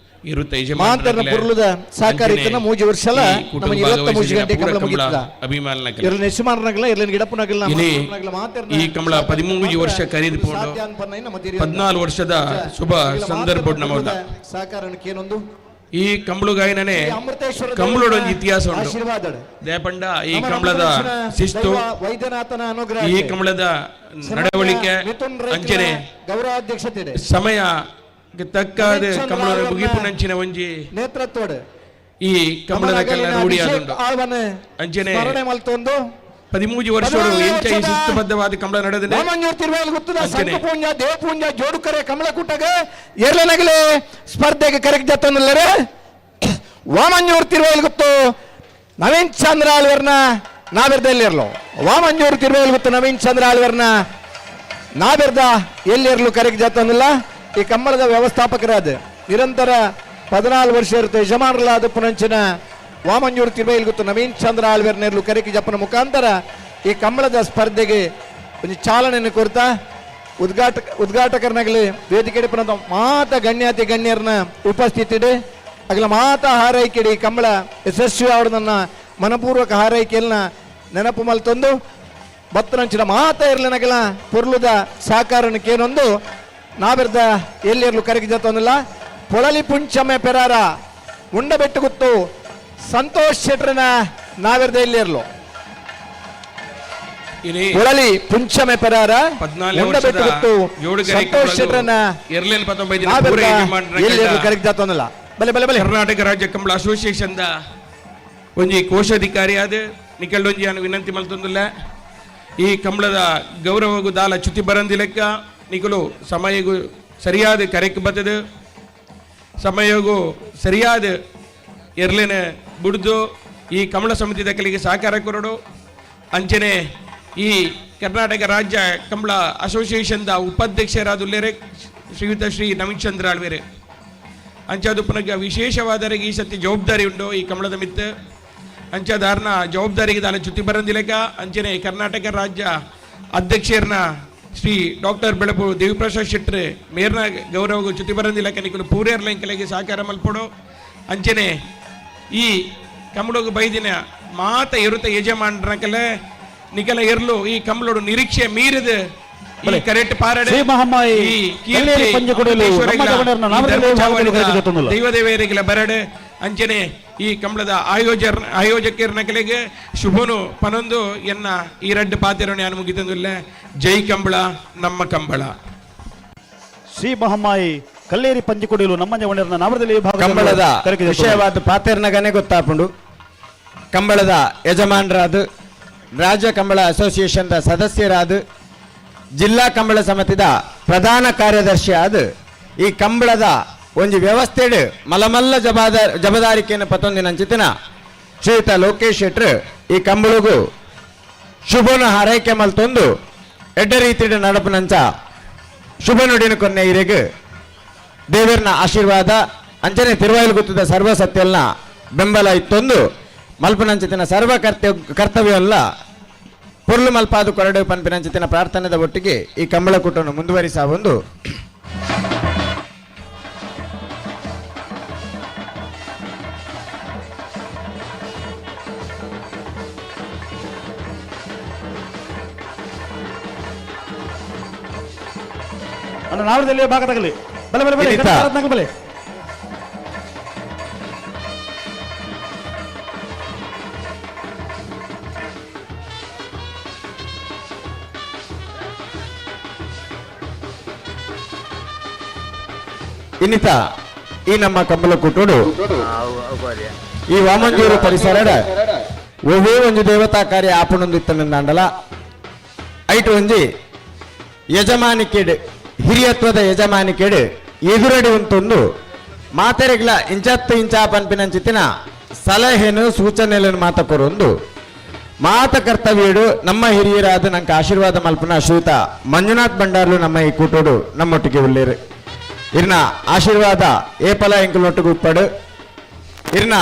ಇರುತ್ತ ಮಾತೆರ್ನ ಪುರ್ಲುದ ಸಹಕಾರ ಇತ್ತನ ಮೂಜಿ ವರ್ಷಲ ನಮ್ಮ 23 ಗಂಟೆ ಕಂಬಳ ಮುಗಿತದ. ಅಭಿಮಾನನಕ್ಲೆ ಇರ್ಲಿನ ಯಜಮಾನರಾಗಲ ಇರ್ಲಿನ ಗಿಡಪ್ಪನಾಗಲ ಇನಿ ಮಾತೆರ್ನ ಈ ಕಂಬಳ 13 ವರ್ಷ ಕರೀದು ಪೋಂಡು ಸಾಧ್ಯ ಅನ್ಪನ್ನ ನಮ್ಮ ತಿರಿಯೊಂದು. 14 ವರ್ಷದ ಶುಭ ಸಂದರ್ಭ ನಮ್ಮದ ಸಹಕಾರಕ್ಕೆ ಏನೊಂದು ಈ ಕಂಬಳುಗಾಯಿನೇ ಶ್ರೀ ಅಮೃತೇಶ್ವರ ಕಂಬಳೋಡ ದೇವರ ಒಂದು ಇತಿಹಾಸ ಉಂಟು. ಆಶೀರ್ವಾದಡು. ದೇಪಂಡ ಈ ನಮ್ಮ ಕಂಬಳದ ರಮಣೇಶ್ವರ ಶಿಸ್ತು ದೈವ ವೈದ್ಯನಾಥನ ಅನುಗ್ರಹ ಈ ಕಂಬಳದ ನಡವಳಿಕೆ ಮಿಥುನ್ ರೈಕ್ಲ ಅಂಚನೆ ಗೌರವಾಧ್ಯಕ್ಷತೆ ಇದೆ. ಸಮಯ ತಕ್ಕಾದ ನವೀನ್ ಚಂದ್ರ ಕಂಬಳ ಅವರನ್ನ ಮುಗಿಪುನಂಚಿನ ಒಂಜಿ ನೇತೃತ್ವಡ್ ಈ ಕಂಬಳದ ಕಲ್ಲ ರೂಢಿ ಆದುಂಡು. ಆಳ್ವನ ಅಂಚನೆ ಸ್ಮರಣೆ ಮಲ್ತೊಂದು 13 ವರ್ಷಗಳು 14 ಎಂಚ ಈ ವರ್ಷದ ಶಿಸ್ತುಬದ್ಧವಾದ ಕಂಬಳ ನಡೆದಿದೆ. ವಾಮಂಜೂರ್ ತಿರುವೇಲ್ ಗುತ್ತದ ಅಂಚನೆ. ಸಂಕಪೂಂಜ ದೇವಪೂಂಜ ಜೋಡುಕರೆ ಕಮಲಕೂಟಗ ಎರ್ಲನಗಲೆ ಸ್ಪರ್ಧೆಗೆ ಕರೆಕ್ಟ್ ಜತ್ತೊಂದುಲ್ಲರೆ ವಾಮಂಜೂರ್ ತಿರುವೇಲ್ ಗುತ್ತು ನವೀನ್ ಚಂದ್ರ ಆಳ್ವರ್ನ ನಾವೆರ್ದ ಎಲ್ಲಿರ್ಲು ವಾಮಂಜೂರ್ ತಿರುವೇಲ್ ಗುತ್ತು ನವೀನ್ ಚಂದ್ರ ಆಳ್ವರ್ನ ನಾವೆರ್ದ ಎಲ್ಲಿರ್ಲು ಕರೆಕ್ಟ್ ಜತ್ತೊಂದಿಲ್ಲ. ಈ ಕಂಬಳದ ವ್ಯವಸ್ಥಾಪಕರಾದ ನಿರಂತರ 14 ವರ್ಷ ಇರುತ್ತೆ ಯಜಮಾನರಲಾದ ಪುನಂಚಿನ ವಾಮಂಜೂರು ತಿರುವೇಲ್ ಗುತ್ತು ನವೀನ್ ಚಂದ್ರ ಆಳ್ವೇರ್ ನೇರ್ಲು ಕರೆಕಿ ಜಪ್ಪನ ಮುಖಾಂತರ ಈ ಕಂಬಳದ ಸ್ಪರ್ಧೆಗೆ ಒಂದು ಚಾಲನೆಯನ್ನು ಕೊಡ್ತಾ ಉದ್ಘಾಟಕರನಗಲಿ ವೇದಿಕೆ ಪುನಃ ಮಾತ ಗಣ್ಯಾತಿ ಗಣ್ಯರನ ಉಪಸ್ಥಿತಿಡೆ ಅಗಲ ಮಾತ ಹಾರೈಕೆಡಿ ಕಂಬಳ ಯಶಸ್ವಿ ಅವರನ್ನ ಮನಪೂರ್ವಕ ಹಾರೈಕೆಯನ್ನ ನೆನಪು ಮಲ್ತೊಂದು ಬತ್ತನಂಚಿನ ಮಾತ ಇರ್ಲನಗಲ ಪೊರ್ಲುದ ಸಹಕಾರನಕ್ಕೇನೊಂದು ನಾವೆರ್ದ ಎಲ್ಲಿರ್ಲು ಕರಗಿ ಜತ್ತೊಂದಿಲ್ಲ. ಪೊಳಲಿ ಪುಂಚಮೆ ಪೆರಾರ ಉಂಡಬೆಟ್ಟು ಗುತ್ತು ಸಂತೋಷ್ ಶೆಟ್ರನ ನಾವೆರ್ದ ಎಲ್ಲಿರ್ಲು. ಇನಿ ಪೊಳಲಿ ಪುಂಚಮೆ ಪೆರಾರ 14 ಉಂಡಬೆಟ್ಟು ವರ್ಷದ ಗುತ್ತು ಜೋಡುಗರೆ ಸಂತೋಷ್ ಶೆಟ್ರನ ಎರ್ಲೇನ್ ಪತ್ತೊಂಬೈದಿನ ನಾವೆರ್ದ ಪೂರ ಯಜಮಾನ್ರ ಎಲ್ಲಿರ್ಲು ಕಂಡ ಕರಗಿ ಜತ್ತೊಂದಿಲ್ಲ. ಬಲೆ ಬಲೆ ಬಲೆ. ಕರ್ನಾಟಕ ರಾಜ್ಯ ಕಂಬಳ ಅಸೋಸಿಯೇಷನ್ the ಒಂಜಿ ಕೋಶಾಧಿಕಾರಿ ಆದ ನಿಕಲ್ಡೊಂಜಿ ಅನ್ನು ವಿನಂತಿ ಮಲ್ತೊಂದುಲ್ಲ. ಈ ಕಂಬಳದ ಗೌರವಗು ದಾಲ ಚ್ಯುತಿ ಬರಂದಿ ಲೆಕ್ಕ ನಿಕಲು ಸಮಯಗು ಸರಿಯಾದ ಕರೆಕ್ ಬತ್ತದು, ಸಮಯಗು ಸರಿಯಾದ ಎರ್ಲೆನ ಬುಡ್ದು ಈ ಕಮಲ ಸಮಿತಿ ದಕ್ಕಲಿಗೆ ಸಹಕಾರ ಕೊರಡು. ಅಂಚನೆ ಈ ಕರ್ನಾಟಕ ರಾಜ್ಯ ಕಂಬಳ ಅಸೋಸಿಯೇಷನ್ದ ಉಪಾಧ್ಯಕ್ಷರಾದುಲ್ಲೇರೆ ಶ್ರೀಯುತ ಶ್ರೀ ನವೀನ್ ಚಂದ್ರ ಆಳ್ವೇರೆ. ಅಂಚಾದು ಪುನಗ ವಿಶೇಷವಾದರಿಗೆ ಈ ಸತಿ ಜವಾಬ್ದಾರಿ ಉಂಟು ಈ ಕಮಲದ ಮಿತ್ತ. ಅಂಚಾದಾರ್ನ ಜವಾಬ್ದಾರಿಗೆ ದಾಲ ಚ್ಯುತಿ ಬರಂದಿಲೆಕ. ಅಂಚನೆ ಕರ್ನಾಟಕ ರಾಜ್ಯ ಅಧ್ಯಕ್ಷರನ್ನ ಶ್ರೀ ಡಾಕ್ಟರ್ ಬೆಳಪು ದೇವಿಪ್ರಸಾದ್ ಶೆಟ್ಟರ್ ಮೇರ್ನ ಗೌರವಗೂ ಚ್ಯುತಿ ಬರಂದಿಲೆಕ ನಿಕಲು ಪೂರ್ಯರ್ಲ ಇಂಕಲೆಗೆ ಸಹಕಾರ ಮಲ್ಪಡು. ಅಂಚನೆ ಈ ಕಮಲೋಗು ಬೈದಿನ ಮಾತ ಎರುತ ಯಜಮಾನ್ರಕಲೆ ನಿಕಲ ಎರ್ಲು ಈ ಕಮಲೋಡು ನಿರೀಕ್ಷೆ ಮೀರಿದ ಈ ಕರೆಕ್ಟ್ ಪಾರಡೆ ಶ್ರೀ ಮಹಮ್ಮಾಯಿ ಈ ಕೀರ್ತಿ ಕಲ್ಲೇರಿ ಪಂಜಕುಡಿಲು ಅಮೃತೇಶ್ವರಗಳ ನಮ್ಮ ಜವನರನ್ನ ಈ ನಾಮದಲ್ಲಿ ಧರ್ಮಚಾವಣಿದ ಭಾಗದಲ್ಲಿ ಕರೆದುಕೊಳ್ಳುತ್ತಿಲ್ಲ. ದೈವದೇವರಿಗೆಲ್ಲ ಬರಡೆ. ಅಂಚನೆ ಈ ಕಂಬಳದ ಆಯೋಜಕರ ನಕಲಿಗೆ ಶುಭನು ಪನೊಂದು ಎನ್ನ ಈ ರಡ್ಡು ಪಾತಿರನ್ನು ನಾನು ಮುಗಿತಂದಿಲ್ಲ. ಜೈ ಕಂಬಳ, ನಮ್ಮ ಕಂಬಳ. ಶ್ರೀ ಮಹಮ್ಮಾಯಿ ಕಲ್ಲೇರಿ ಪಂಜಿಕೊಡಿಲು ನಮ್ಮ ಜವನರನ್ನ ನಾಮದಲ್ಲಿ ಭಾಗದಲ್ಲಿ ಕಂಬಳದ ಕರೆದುಕೊಳ್ಳುತ್ತಿಲ್ಲ. ವಿಷಯವಾದ ಪಾತೆರ್ನಗನೇ ಗೊತ್ತಾಪುಂಡು. ಕಂಬಳದ ಯಜಮಾನರಾದ ರಾಜ್ಯ ಕಂಬಳ ಅಸೋಸಿಯೇಷನ್ದ ಸದಸ್ಯರಾದ ಜಿಲ್ಲಾ ಕಂಬಳ ಸಮಿತಿದ ಪ್ರಧಾನ ಕಾರ್ಯದರ್ಶಿ ಆದ ಈ ಕಂಬಳದ ಒಂಜಿ ವ್ಯವಸ್ಥೆಡ್ ಮಲಮಲ್ಲ ಜಬದಾರಿಕೆಯನ್ನು ಪತ್ತೊಂದಿನಂಚಿತಿನ ಶ್ರೀಯುತ ಲೋಕೇಶ್ ಶೆಟ್ರು ಈ ಕಂಬಳಗು ಶುಭನ ಹಾರೈಕೆ ಮಲ್ತೊಂದು ಎಡ್ಡ ರೀತಿಯ ನಡಪುನಂಚ ಶುಭ ನುಡಿನ ಕೊನ್ನೆ ಇರೆಗ್ ದೇವರನ ಆಶೀರ್ವಾದ ಅಂಚನೆ ತಿರುವಾಯಿಲು ಗುತ್ತದ ಸರ್ವ ಸತ್ಯಲ್ನ ಬೆಂಬಲ ಇತ್ತೊಂದು ಮಲ್ಪನಂಚಿತಿನ ಸರ್ವ ಕರ್ತವ್ಯವಲ್ಲ ಪೊರ್ಲು ಮಲ್ಪಾದು ಕೊರಡು ಪನ್ಪಿನಂಚಿತಿನ ಪ್ರಾರ್ಥನೆದ ಒಟ್ಟಿಗೆ ಈ ಕಂಬಳ ಕೂಟವನ್ನು ಮುಂದುವರಿಸ ಒಂದು ಅಲ್ಲ ನಾವದಲ್ಲಿ ಭಾಗದಾಗಲಿ ಬಲೆ ಬಲೆ ಬಲೆ ವಿನಿತಾ. ಕಡೆ ಬಲೆ. ಇನ್ನಿತ ಈ ನಮ್ಮ ಕಂಬಳ ಕೂಟೋಡು ಈ ವಾಮಂಜೂರು ಪರಿಸರದ ಒವ್ವೇ ಒಂಜಿ ದೇವತಾ ಕಾರ್ಯ ಆಪುಣೊಂದು ಇತ್ತನೆಂದಾಂಡಲ ಐಟು ಒಂಜಿ ಯಜಮಾನಿಕೆಡ್ ಹಿರಿಯತ್ವದ ಯಜಮಾನಿಕೆಡ್ ಎದುರಡಿ ಉಂತೊಂದು ಮಾತೆರೆಗ್ಲ ಇಂಚತ್ತು ಇಂಚ ಪನ್ಪಿನಂಚಿತ್ತಿನ ಸಲಹೆನು ಸೂಚನೆలను ಮಾತ ಕೊರೊಂದು ಮಾತ ಕರ್ತವ್ಯಡು ನಮ್ಮ ಹಿರಿಯರಾದ ನಂಗೆ ಆಶೀರ್ವಾದ ಮಲ್ಪನ ಶ್ರೀಯುತ ಮಂಜುನಾಥ್ ಭಂಡಾರ್ಲು ನಮ್ಮ ಈ ಕೂಟೋಡು ನಮ್ಮೊಟ್ಟಿಗೆ ಉಳ್ಳೇರು. ಇರ್ನ ಆಶೀರ್ವಾದ ಏಪಲ ಎಂಕುಲೊಟ್ಟಿಗೆ ಉಪ್ಪಡು ಇರ್ನ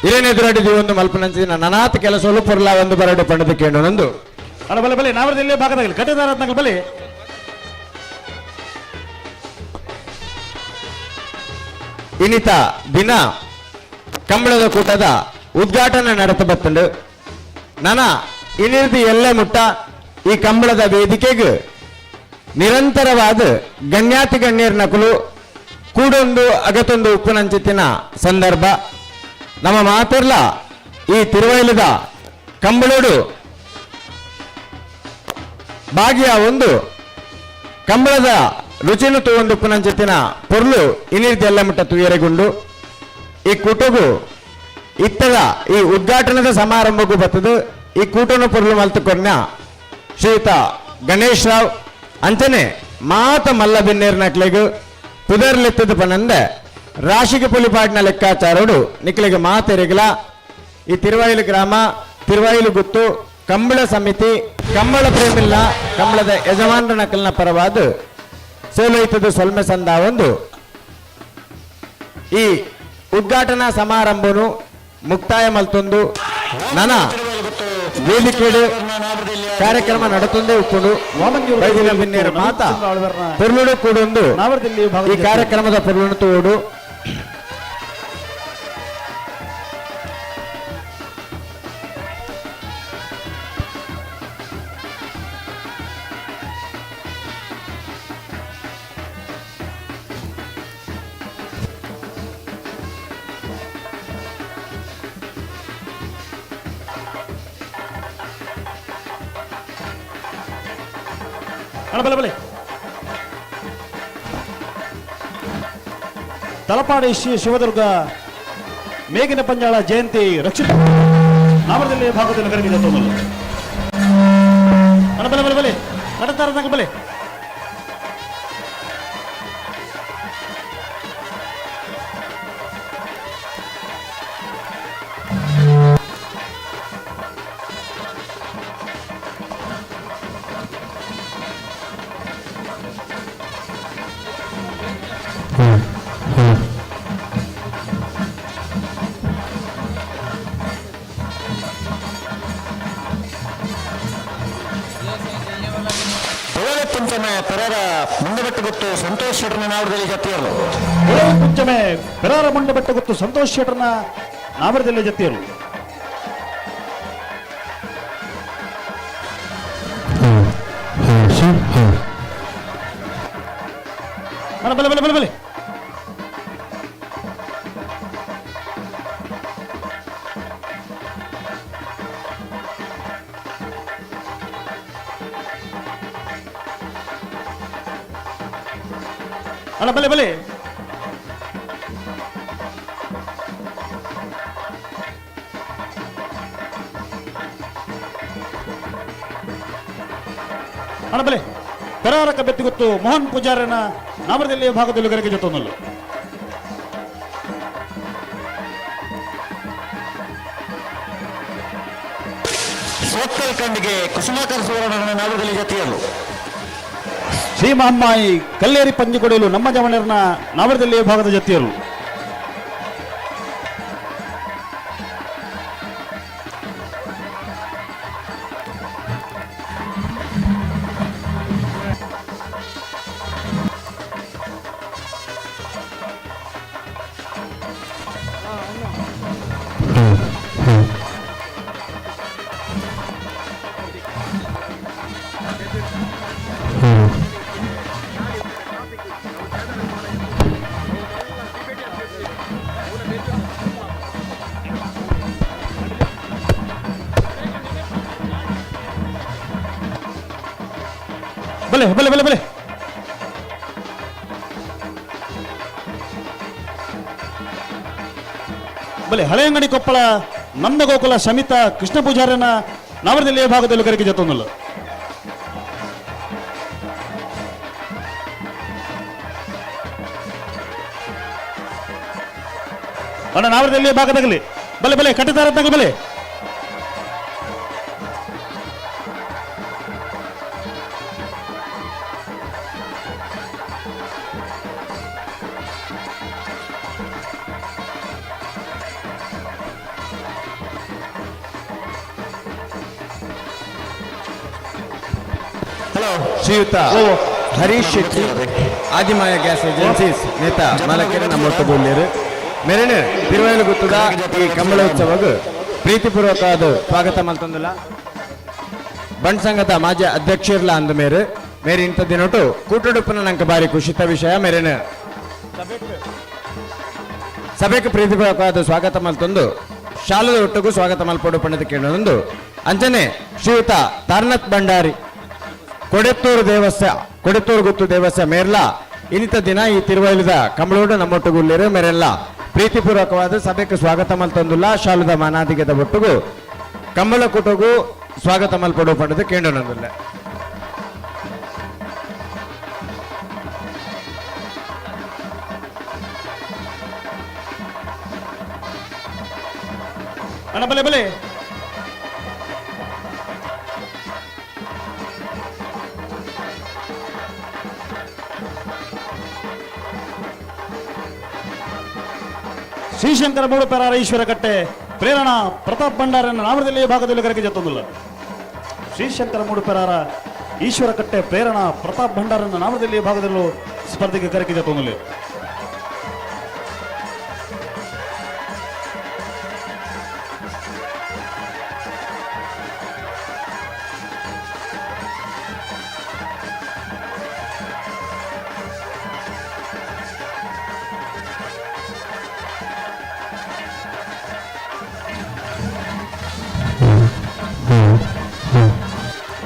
ಇರೇನೆದುರಡಿ ಒಂದು ಮಲ್ಪನಂಚಿನ ನನಾತ್ ಕೆಲಸಲು ಪೊರ್ಲ ಒಂದು ಬರಡು ಪಂಡದ ಕೇಂದ್ರ ಅಲ್ಲ ಬಲೆ ಬಲೆ ನಾವದಲ್ಲಿ ಭಾಗದಾಗಲಿ ಕಟ್ಟೆದಾರ ಬಲೆ. ಇನ್ನಿತ ದಿನ ಕಂಬಳದ ಕೂಟದ ಉದ್ಘಾಟನೆ ನಡೆತ ಬತ್ತುಂಡು. ನನ ಇನ್ನಿರ್ದಿ ಎಲ್ಲೆ ಮುಟ್ಟ ಈ ಕಂಬಳದ ವೇದಿಕೆಗೆ ನಿರಂತರವಾದ ಗಣ್ಯಾತಿ ಗಣ್ಯರ ನಕಲು ಕೂಡೊಂದು ಅಗತೊಂದು ಉಪ್ಪುನಂಚಿತ್ತಿನ ಸಂದರ್ಭ. ನಮ್ಮ ಮಾತಿರ್ಲ ಈ ತಿರುವೈಲದ ಕಂಬಳೋಡು ಭಾಗ್ಯ ಒಂದು ಕಂಬಳದ ರುಚಿನು ತೂವೊಂದು ಉಪ್ಪುನಂಚಿತ್ತಿನ ಪೊರ್ಲು ಇನ್ನಿರ್ದಿ ಮುಟ್ಟ ತುಯರೆಗುಂಡು. ಈ ಕೂಟಗು ಇತ್ತದ ಈ ಉದ್ಘಾಟನದ ಸಮಾರಂಭಕ್ಕೂ ಬರ್ತದೆ. ಈ ಕೂಟನು ಪೊರ್ಲು ಮಲ್ತುಕೊರ್ನ ಶ್ರೀಯುತ ಗಣೇಶ್ ರಾವ್ ಅಂಚನೆ ಮಾತ ಮಲ್ಲ ಬಿನ್ನೇರ್ ನಕ್ಲೆಗು ಪುದರ್ಲೆತ್ತದ ಪನಂದೆ ರಾಶಿಗೆ ಪುಲಿಪಾಡಿನ ಲೆಕ್ಕಾಚಾರೋಡು ನಿಕ್ಲೆಗೆ ಮಾತೆರೆಗ್ಲ ಈ ತಿರುವಾಯಿಲು ಗ್ರಾಮ ತಿರುವಾಯಿಲು ಗುತ್ತು ಕಂಬಳ ಸಮಿತಿ ಕಂಬಳ ಪ್ರೇಮಿಲ್ಲ ಕಂಬಳದ ಯಜಮಾನರ ನಕಲ್ನ ಪರವಾದ ಸೋಲೈತದ ಸೊಲ್ಮೆ ಸಂದ ಒಂದು ಈ ಉದ್ಘಾಟನಾ ಸಮಾರಂಭನು ಮುಕ್ತಾಯ ಮಲ್ತೊಂದು ನನ ವೇದಿಕೆಡು ಕಾರ್ಯಕ್ರಮ ನಡತೊಂದೇ ಉಪ್ಪುಂಡು. ಬೈದಿನ ಬಿನ್ನೇರು ಮಾತ ಪೊರ್ಲುಡು ಕೂಡೊಂದು ಈ ಕಾರ್ಯಕ್ರಮದ ಪೊರ್ಲುನು ತೋಡು. ಬಲೆ ಬಲೆ ತಲಪಾಡಿ ಶ್ರೀ ಶಿವದುರ್ಗ ಮೇಗಿನ ಪಂಜಾಳ ಜಯಂತಿ ರಕ್ಷಿತ ನಾಮದಲ್ಲಿ ಭಾಗದಲ್ಲಿ ಕರಗಿದ ತೋಮಲು. ಬಲೆ ಬಲೆ ಬಲೆ ಕಡತಾರ ಬಲೆ. ಮುಂಡಬೆಟ್ಟ ಗೊತ್ತು ಸಂತೋಷ್ ಶೆಟ್ಟರ್ನ ನಾವರದಲ್ಲಿ ಜತ್ತಿಯರು. ಪಂಚಮೆ ಪೆರಾರ ಮುಂಡಬೆಟ್ಟ ಗೊತ್ತು ಸಂತೋಷ್ ಶೆಟ್ಟರ್ನ ನಾವರದಲ್ಲಿ ಜತ್ತಿಯರು. ಬಲೆ ಬಲೆ ಬಲೆ ಬಲೆ. ಅಣ್ಣ ಬಲೆ ಬಲೆ. ಅಣ್ಣ ಬಲೆ. ಪೆರಾರಕ ಬೆತ್ತಿಗೊತ್ತು ಮೋಹನ್ ಪೂಜಾರನ ನಾಮರದಲ್ಲಿ ಭಾಗದಲ್ಲಿ ಕರೆಗೆ ಜೊತೊಂದಲ್ಲ. ಸೋತ್ತಲ್ ಕಂಡಿಗೆ ಕುಸುಮಾಕರ ಸುವರ್ಣನ ನಾಡದಲ್ಲಿ ಜತಿಯರು. ಶ್ರೀ ಮಹಮ್ಮಾಯಿ ಕಲ್ಲೇರಿ ಪಂಜಿಕೊಡೆಯಲು ನಮ್ಮ ಜವಣರ್ನ ನಾವರದಲ್ಲಿ ಭಾಗದ ಜತಿಯರು. ಬಲೆ ಬಲೆ ಬಲೆ ಬಲೆ. ಬಲೆ ಹಳೆಯಂಗಡಿ ಕೊಪ್ಪಳ ನಂದಗೋಕುಲ ಸಮಿತ ಕೃಷ್ಣ ಪೂಜಾರನ ನಾವರದಲ್ಲಿ ಭಾಗದಲ್ಲಿ ಕರೆಗೆ ಜೊತೊಂದಲ್ಲ. ಅಣ್ಣ ನಾವರದಲ್ಲಿ ಭಾಗದಾಗಲಿ ಬಲೆ ಬಲೆ ಕಟ್ಟಿದಾರ ಬಲೆ. ಶ್ರೀಯುತ ಹರೀಶ್ ಶೆಟ್ಟಿ ಆದಿಮಾಯ ಗ್ಯಾಸ್ ಏಜೆನ್ಸೀಸ್ ನೇತ ಮಲಕೆರೆ ನಮ್ಮ ಬೋಲ್ಲೇರು ಮೆರೆನೆ ತಿರುವೈಲು ಗುತ್ತದ ಈ ಕಂಬಳೋತ್ಸವಗ್ ಪ್ರೀತಿಪೂರ್ವಕವಾದ ಸ್ವಾಗತ ಮಲ್ತೊಂದುಲ. ಬಂಟ್ ಸಂಘದ ಮಾಜಿ ಅಧ್ಯಕ್ಷರ್ಲ ಅಂದ ಮೇರು ಮೇರೆ ಇಂಥ ದಿನಟು ಕೂಟುಡುಪ್ಪನ ನಂಕ ಬಾರಿ ಖುಷಿತ ವಿಷಯ. ಮೇರೆನ ಸಭೆಗೆ ಪ್ರೀತಿಪೂರ್ವಕವಾದ ಸ್ವಾಗತ ಮಲ್ತೊಂದು ಶಾಲದ ಒಟ್ಟಿಗೂ ಸ್ವಾಗತ ಮಲ್ಪೊಡು ಪಂಡಿತ ಕೇಳೊಂದು. ಅಂಚನೆ ಶ್ರೀಯುತ ತಾರನಾಥ್ ಭಂಡಾರಿ ಕೊಡೆತ್ತೂರು ದೇವಸ್ಥ ಕೊಡೆತ್ತೂರು ಗುತ್ತು ದೇವಸ್ಥ ಮೇರ್ಲಾ ಇನ್ನಿತ ದಿನ ಈ ತಿರುವೈಲದ ಕಂಬಳೋಡು ನಮ್ಮೊಟ್ಟುಗುಲ್ಲೇರು ಮೇರೆಲ್ಲ ಪ್ರೀತಿಪೂರ್ವಕವಾದ ಸಭೆಗೆ ಸ್ವಾಗತ ಮಲ್ತೊಂದುಲ್ಲ. ಶಾಲದ ಮಾನಾದಿಗದ ಒಟ್ಟುಗು ಕಂಬಳ ಕೂಟಗೂ ಸ್ವಾಗತ ಮಲ್ಪಡು ಪಡೆದು ಕೇಂಡೊಂದುಲ್ಲ. ಅಣ್ಣ ಬಲೆ ಬಲೆ. ಶ್ರೀಶಂಕರ ಮೂಡುಪೆರಾರ ಈಶ್ವರ ಕಟ್ಟೆ ಪ್ರೇರಣಾ ಪ್ರತಾಪ್ ಭಂಡಾರನ ನಾಮದಲ್ಲಿ ಭಾಗದಲ್ಲಿ ಕರೆಗೆ ಜೊತೊಂದುಲ್ಲ. ಶ್ರೀಶಂಕರ ಮೂಡುಪೆರಾರ ಈಶ್ವರಕಟ್ಟೆ ಪ್ರೇರಣಾ ಪ್ರತಾಪ್ ಭಂಡಾರನ ನಾಮದಲ್ಲಿ ಭಾಗದಲ್ಲೂ ಸ್ಪರ್ಧೆಗೆ ಕರೆಕಿದೆ ತೊಂದರೆ.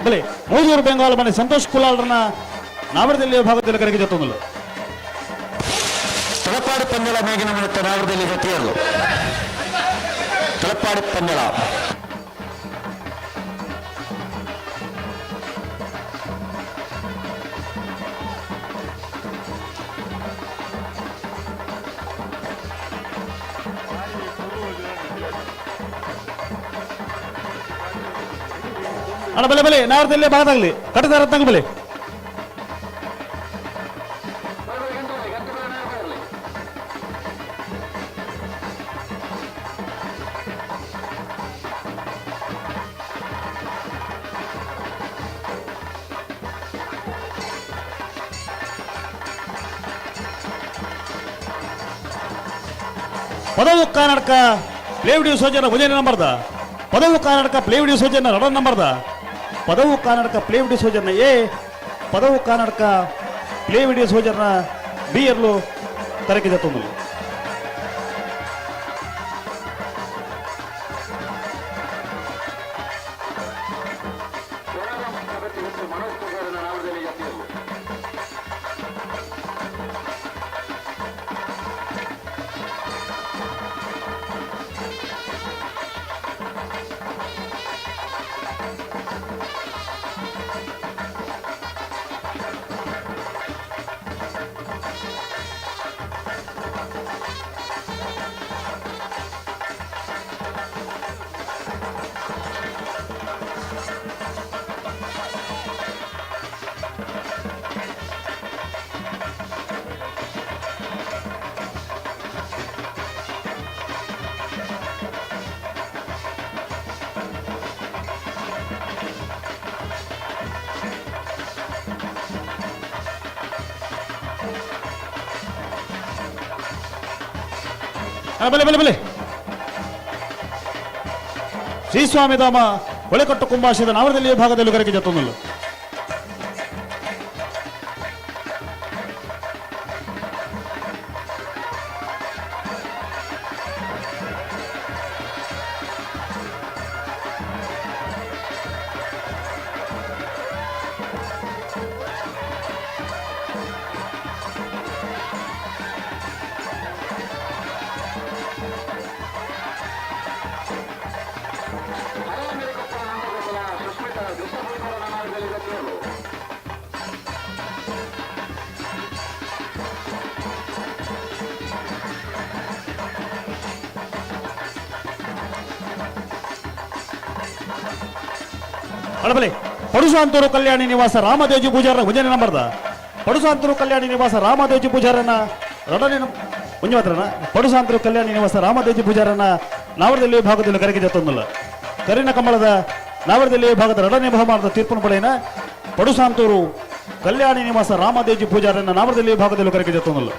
ಬಲೆ ಮೋದೂರು ಬೆಂಗಾಲ್ ಮನೆ ಸಂತೋಷ್ ಕುಲಾಲ್ರನ್ನ ನಾವರದಲ್ಲಿ ಭಾಗದಲ್ಲಿ ಕರೆಗೆ ತೊಂದಲು. ತಲಪಾಡಿ ಪಂಜಳ ಮೇಗಿನ ಮತ್ತು ನಾವರದಲ್ಲಿ ಜೊತೆಯರು ತಲಪಾಡಿ ಪಂಜಳ. ಅಣ್ಣ ಬಲೆ ಬಲೆ ನಾವರದಲ್ಲಿ ಭಾಗದಾಗಲಿ ಕಟ್ಟದಾರ ತಂಗ ಬಲೆ. ಪದವು ಕರ್ನಾಟಕ ಪ್ಲೇವಿಡಿಯೋ ಸೋಜನ ಒಂದನೇ ನಂಬರ್ದ, ಪದವು ಕರ್ನಾಟಕ ಪ್ಲೇವಿಡಿಯೋ ಸೋಜನ ಎರಡನೇ ನಂಬರ್ದ, ಪದವು ಕರ್ನಾಟಕ ಪ್ಲೇವಿಡಿಯೋ ಸೋಜನ ಎ, ಪದವು ಕರ್ನಾಟಕ ಪ್ಲೇವಿಡಿಯೋ ಸೋಜನ ಬಿ ಎರಲು ತರಕಿದೆ ತೊಂದರೆ. ಬಲೆ ಬಲೆ ಬಲೆ ಶ್ರೀಸ್ವಾಮಿಧಾಮ ಹೊಳೆಕಟ್ಟು ಕುಂಭಾಶಯದ ನಾವರದಲ್ಲಿ ಭಾಗದಲ್ಲಿ ಕರೆಗೆ ಜೊತ್ತೊಂದಲು. ಅಳಬಲೆ ಪಡುಸಾಂತೂರು ಕಲ್ಯಾಣಿ ನಿವಾಸ ರಾಮದೇಜಿ ಪೂಜಾರ ಒಂದನೇ ನಂಬರ್ದ, ಪಡುಸಾಂತೂರು ಕಲ್ಯಾಣಿ ನಿವಾಸ ರಾಮದೇಜಿ ಪೂಜಾರನ ಎರಡನೇ ಒಂಜಿ ಮಾತ್ರನ ಪಡುಸಾಂತೂರು ಕಲ್ಯಾಣಿ ನಿವಾಸ ರಾಮದೇಜಿ ಪೂಜಾರನ ನಾವರದಲ್ಲಿ ಭಾಗದಲ್ಲಿ ಕರೆಗೆ ತಂದಲ್ಲ. ಕರಿನ ಕಮಲದ ನಾವರದಲ್ಲಿ ಭಾಗದ ಎರಡನೇ ಬಹುಮಾನದ ತೀರ್ಪನ್ನು ಪಡೆಯನ ಪಡುಸಾಂತೂರು ಕಲ್ಯಾಣಿ ನಿವಾಸ ರಾಮದೇಜಿ ಪೂಜಾರನ ನಾವರದಲ್ಲಿ ಭಾಗದಲ್ಲಿ ಕರೆಗೆ ತಂದಲ್ಲ.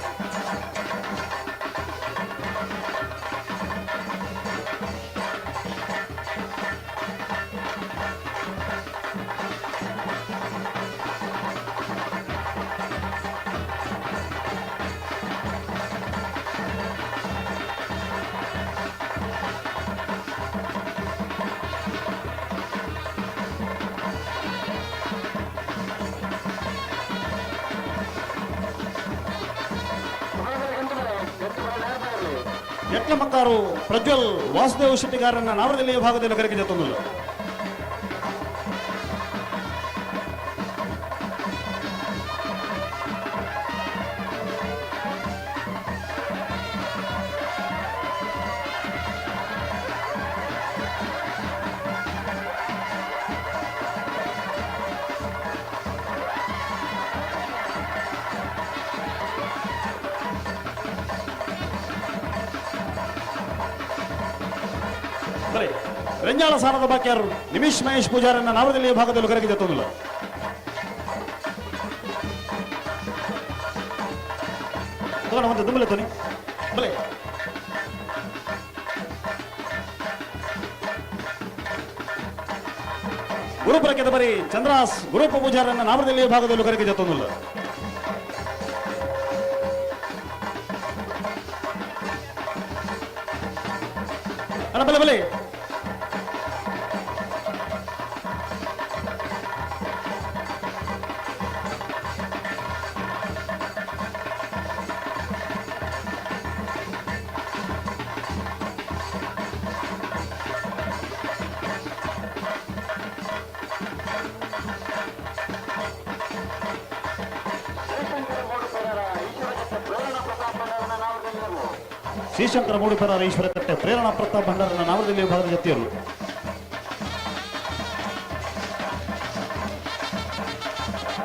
ಯತ್ನಮಕ್ಕಾರು ಪ್ರಜ್ವಲ್ ವಾಸುದೇವ ಶೆಟ್ಟಿಗಾರನ್ನ ನಾವರದಲ್ಲಿ ಭಾಗದಲ್ಲಿ ಕರೆಗೆ ತಂದಲ್ಲ. ರೆಂಜಾಳ ಸಾನದ ಬಾಕ್ಯಾರು ನಿಮಿಷ್ ಮಹೇಶ್ ಪೂಜಾರನ್ನ ನಾವರದಲ್ಲಿ ಭಾಗದಲ್ಲಿ ಕರಗಿ ಜತ್ತೊಂದಿಲ್ಲ. ತಗೊಂಡು ಒಂದು ದುಂಬಲೆ ತೋನಿ ಬಲೆ. ಗುರುಪುರಕ್ಕೆ ಬರಿ ಚಂದ್ರಾಸ್ ಗುರುಪ ಪೂಜಾರನ್ನ ನಾವರದಲ್ಲಿ ಭಾಗದಲ್ಲಿ ಕರಗಿ ಜತ್ತೊಂದಿಲ್ಲ. ಬಲೆ ಬಲೆ. ಶ್ರೀಶಂಕರ ಮೂಡುಪೆರ ಈಶ್ವರ ಕಟ್ಟೆ ಪ್ರೇರಣಾ ಪ್ರತಾಪ್ ಭಂಡಾರನ ನಾವರದಲ್ಲಿ ವಿಭಾಗದ ಜೊತೆಯವರು.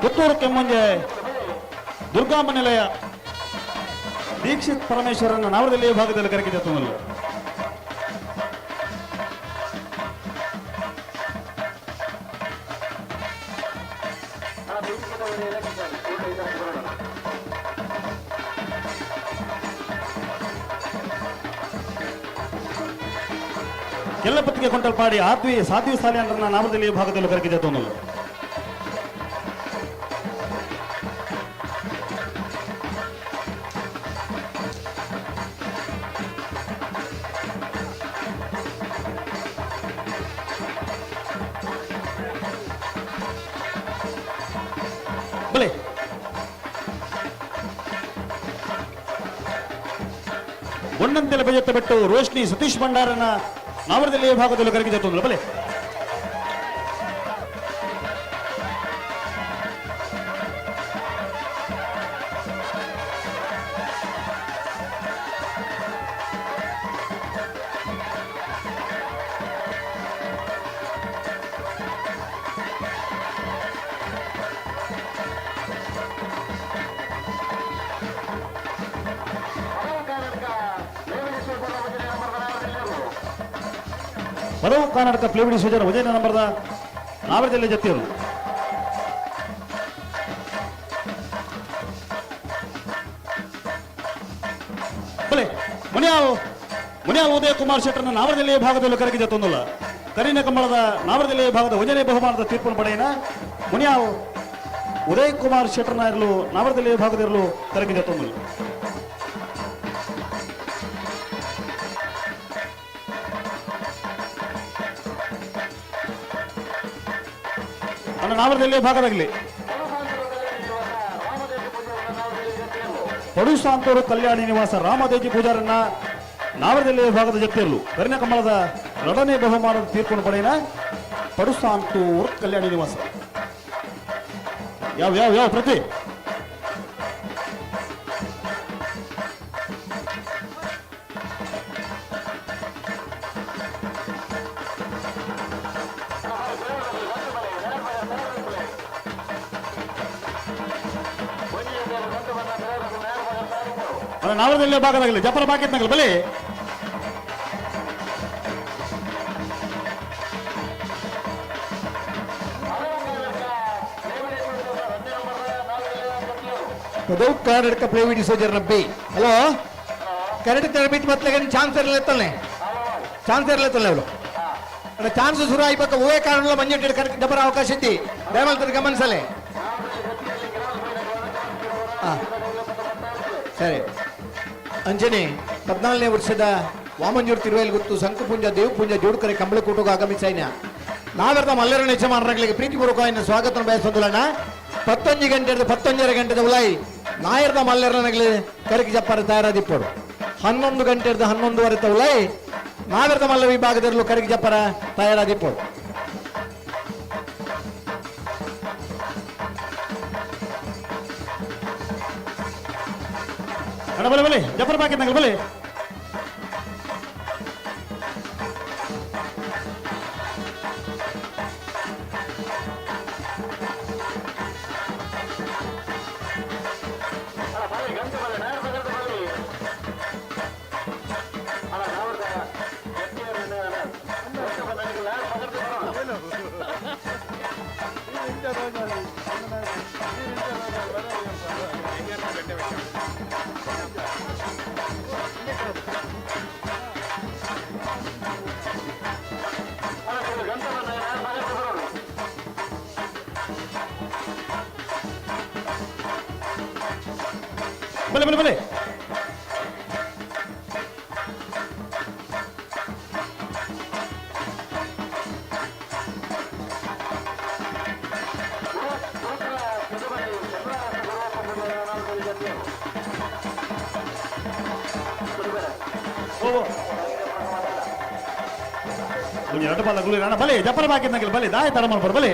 ಪುತ್ತೂರು ಕೆಮ್ಮಂಜೆ ದುರ್ಗಾಂಬ ನಿಲಯ ದೀಕ್ಷಿತ್ ಪರಮೇಶ್ವರನ ನಾವರದಲ್ಲಿ ವಿಭಾಗದಲ್ಲಿ ಕರಗಿ ಜೊತೆಯಲ್ಲ. ಕೆಲ್ಲಪತ್ತಿಗೆ ಕೊಂಟಲ್ಪಾಡಿ ಆದ್ವಿ ಸಾಧ್ವಿ ಸಾಲಿಯನ್ನ ನಾಮದಲ್ಲಿ ಭಾಗದಲ್ಲಿ ಕರಗಿದೆ ತೋನಲು. ಬಲೆ ಒಂದಂತೆಲ್ಲ ಬಜೆತ್ತ ಬಿಟ್ಟು ರೋಶ್ನಿ ಸತೀಶ್ ಭಂಡಾರನ ನಾವರದಲ್ಲಿ ಭಾಗದಲ್ಲಿ ಕರಗಿ ಜೊತೆ ಬಲೆ. ಬರವು ಕರ್ನಾಟಕ ಪ್ಲೇಬಿಡಿ ಸುಜನ ವಿಜಯ ನಂಬರ್ದ ನಾವರದಲ್ಲಿ ಜತ್ತಿಯರು. ಬಲೆ ಮುನಿಯಾಲ್ ಮುನಿಯಾಲ್ ಉದಯ ಕುಮಾರ್ ಶೆಟ್ಟರ್ನ ನಾವರದಲ್ಲಿ ಭಾಗದಲ್ಲಿ ಕರಗಿ ಜತ್ತೊಂದಿಲ್ಲ. ಕರಿನ ಕಂಬಳದ ನಾವರದಲ್ಲಿ ಭಾಗದ ಒಂದನೇ ಬಹುಮಾನದ ತೀರ್ಪನ್ನು ಪಡೆಯನ ಮುನಿಯಾಲ್ ಉದಯ್ ಕುಮಾರ್ ಶೆಟ್ಟರ್ನ ಇರಲು ನಾವರದಲ್ಲಿ ಭಾಗದಿರಲು ಕರಗಿ ಜತ್ತೊಂದಿಲ್ಲ. ನಾವರದಲ್ಲಿ ಭಾಗದಾಗಲಿ ಪಡುಸಾಂತೂರು ಕಲ್ಯಾಣಿ ನಿವಾಸ ರಾಮದೇಜಿ ಪೂಜಾರನ್ನ ನಾವರದಲ್ಲಿ ಭಾಗದ ಜೊತೆಯಲ್ಲೂ ಕರಿನ ಕಮಲದ ಎರಡನೇ ಬಹುಮಾನದ ತೀರ್ಪನ್ನು ಪಡೆಯನ ಪಡುಸಾಂತೂರು ಕಲ್ಯಾಣಿ ನಿವಾಸ. ಯಾವ ಯಾವ ಯಾವ ಪ್ರತಿ ನಾವರದಲ್ಲಿ ಭಾಗದಾಗಲಿ ಜಪರ ಬಾಕಿತ್ನಾಗಲಿ ಬಲಿ. ಪದವು ಕರ್ನಾಟಕ ಪ್ಲೇವಿಡಿ ಸೋಜರ್ ನಬ್ಬಿ ಹಲೋ ಕರ್ನಾಟಕ ತರಬೇತಿ ಮತ್ಲಾಗ ಚಾನ್ಸ್ ಇರಲತ್ತಲ್ಲೆ ಚಾನ್ಸ್ ಇರಲತ್ತಲ್ಲ ಅವಳು ಚಾನ್ಸ್ ಶುರು ಆಯ್ಬೇಕು ಹೂವೇ ಕಾರಣ ಮಂಜು ಡಬ್ಬರ ಅವಕಾಶ ಇದ್ದಿ ದಯಮಾಡ್ತಾರೆ ಗಮನಿಸಲೆ. ಸರಿ ಅಂಜನೆ 14ನೇ ವರ್ಷದ ವಾಮಂಜೂರು ತಿರುವೇಲ್ ಗುತ್ತು ಸಂಕಪುಂಜ ದೇವಪುಂಜ ಜೋಡ್ಕರೆ ಕಂಬಳಕೂಟಗೂ ಆಗಮಿಸೈನ ನಾವೆರ್ದ ಮಲ್ಲರಣ ಯಜಮಾನರಿಗೆ ಪ್ರೀತಿಪೂರ್ವಕ ಸ್ವಾಗತ ಬಯಸೊಂದುಲಣ್ಣ. 11 ಗಂಟೆ 11:30 ಗಂಟೆದ ಉಲಾಯಿ ನಾಯರ್ದ ಮಲ್ಲರನಗಲಿ ಕರಕಿ ಜಪ್ಪಾರ ತಯಾರಾದಿಪ್ಪಡು. 11 ಗಂಟೆ 11:30 ಉಲಾಯಿ ನಾವೆರ್ದ ಮಲ್ಲ ವಿಭಾಗದಲ್ಲೂ ಕರಕಿ ಜಪ್ಪಾರ ತಯಾರಾದಿಪ್ಪಡು. ಬಲೆ ಬಲೆ ಜಫರ್ ಬಾಕಿ ಬಲೆ. ಬಲೆ ಬಲೆ ಬಲೆ ಒಂಜಿ ರಡ್ಡ್ ಬಾಲ ಗುಳಿ ರಾಣ ಬಲೆ ಜಪ್ಪರ ಬಾಕಿ ಬಲೆ ದಾಯ ತರ ಮಲ್ಪರು ಬಲೆ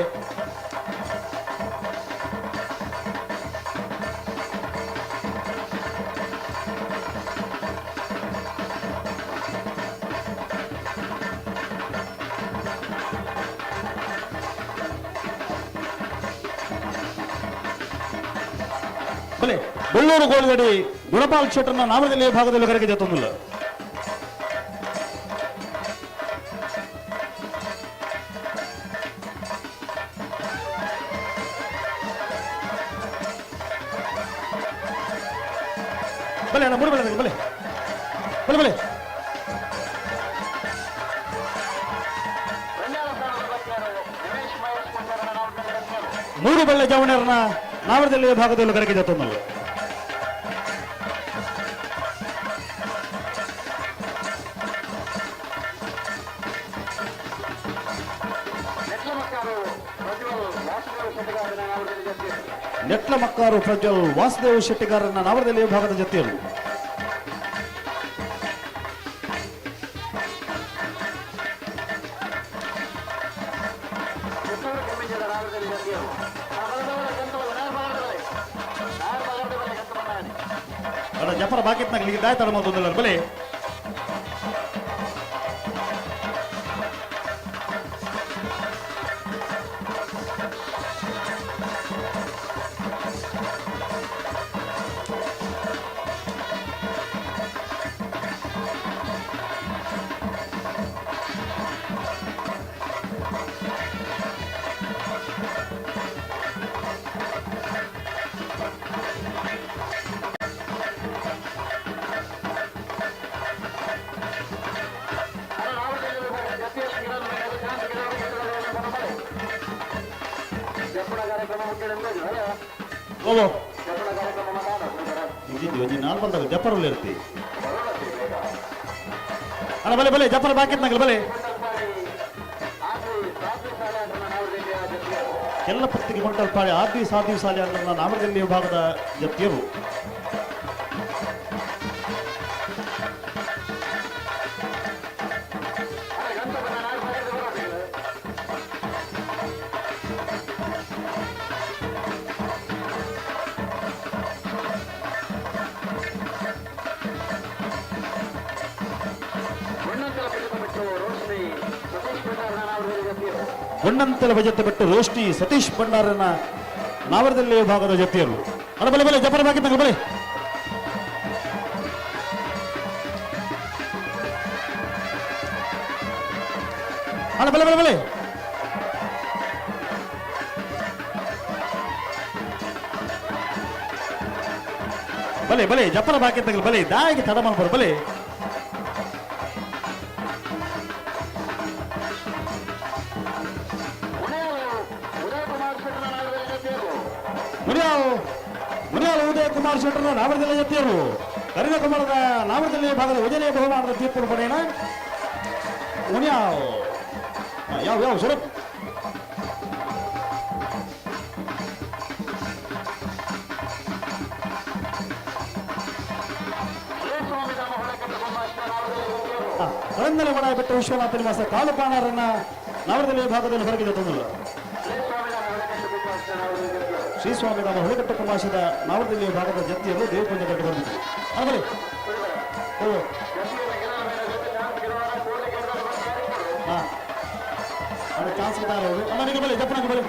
ಬಲೆ ಬೆಳ್ಳೂರು ಗೋಳಿಗಡಿ ಗುಣಪಾಲ್ ಶೆಟ್ಟರ್ನ ನಾಮದಲ್ಲಿ ಭಾಗದಲ್ಲಿ ಕರೆಗೆ ಜೊತ್ತೊಂದಿಲ್ಲ. ಬಲೆ ಅಣ್ಣ ಮೂರು ಬಲೆ ಬಲೆ ಬಲೆ ಬಲೆ ಮೂರು ಬಳ್ಳೆ ಜವಣರನ್ನ ನಾವರದಲ್ಲಿ ಭಾಗದಲ್ಲಿ ಕರೆಗೆ ಜೊತ್ತೊಂದಿಲ್ಲ. ನೆಟ್ಲ ಮಕ್ಕಾರು ಪ್ರಜ್ವಲ್ ವಾಸುದೇವ ಶೆಟ್ಟಿಗಾರನ್ನ ನಾವರದಲ್ಲಿ ಭಾಗದ ಜೊತೆಯರು. ಜಫರ್ ಬಾಕಿತ್ನಾಗ ದಾಯ ತಡ ಬಲೆ ಜಪ್ಪರಲ್ಲಿ ಇರ್ತಿ ಅಲ್ಲ ಬಲೆ ಬಲೆ ಜಪ್ಪರ ಬಾಕಿತ್ನಾಗಲ್ಲ ಬಲೆ ಎಲ್ಲ ಪತ್ತಿಗೆ ಕೊಂಟಲ್ಪಾಡಿ ಆದಿ ಸಾಧಿ ಸಾಲಿ ಅಂದ್ರೆ ನಾಮದಲ್ಲಿ ವಿಭಾಗದ ಜಪ್ತಿಯರು. ಹೊನ್ನಂತಲ ಬಜೆತ್ತ ಬಿಟ್ಟು ರೋಷ್ನಿ ಸತೀಶ್ ಭಂಡಾರನ ನಾವರದಲ್ಲಿ ಭಾಗದ ಜೊತೆಯರು. ಅಲ್ಲ ಬಲೆ ಬಲೆ ಜಪರ ಬಾಕಿ ಬಲೆ ಅಲ್ಲ ಬಲೆ ಬಲೆ ಬಲೆ ಬಲೆ ಬಲೆ ಜಪರ ಬಾಕಿ ಬಲೆ ದಾಯಿಗೆ ತಡ ಮಾಡ್ಬಾರ ಬಲೆ. ಮುನಿಯಾಲ ಉದಯ ಕುಮಾರ್ ಶೆಟ್ಟರ್ನ ನಾಮರದಲ್ಲಿ ಜೊತೆಯರು ಕರಿನ ಕುಮಾರದ ನಾಮರದಲ್ಲಿ ಭಾಗದ ಉಜನೆಯ ಬಹುಮಾನದ ತೀರ್ಪು ಪಡೆಯಣ ಮುನಿಯಾವ್ ಯಾವ ಯಾವ ಸ್ವರೂಪ್ ಕರಂದಲೆ ಒಡ ಬೆಟ್ಟ ವಿಶ್ವನಾಥ ನಿವಾಸ ಕಾಲುಪಾಣರನ್ನ ನಾಮರದಲ್ಲಿ ಭಾಗದಲ್ಲಿ ಹೊರಗೆ ತಂದಿಲ್ಲ. ಶ್ರೀ ಸ್ವಾಮಿ ಹುಳಿಕಟ್ಟ ಪ್ರವಾಸದ ನಾವರದಲ್ಲಿ ಭಾಗದ ಜತ್ತಿಯನ್ನು ದೇವಪೂಜೆ ಕಟ್ಟು ಬಂದಿದೆ. ಆಗಲಿ ಚಾನ್ಸ್ ಅಲ್ಲ ನಿಮಗೆ ಬಲೆ ಜಪ್ಪನಾಗ ಬಲೆ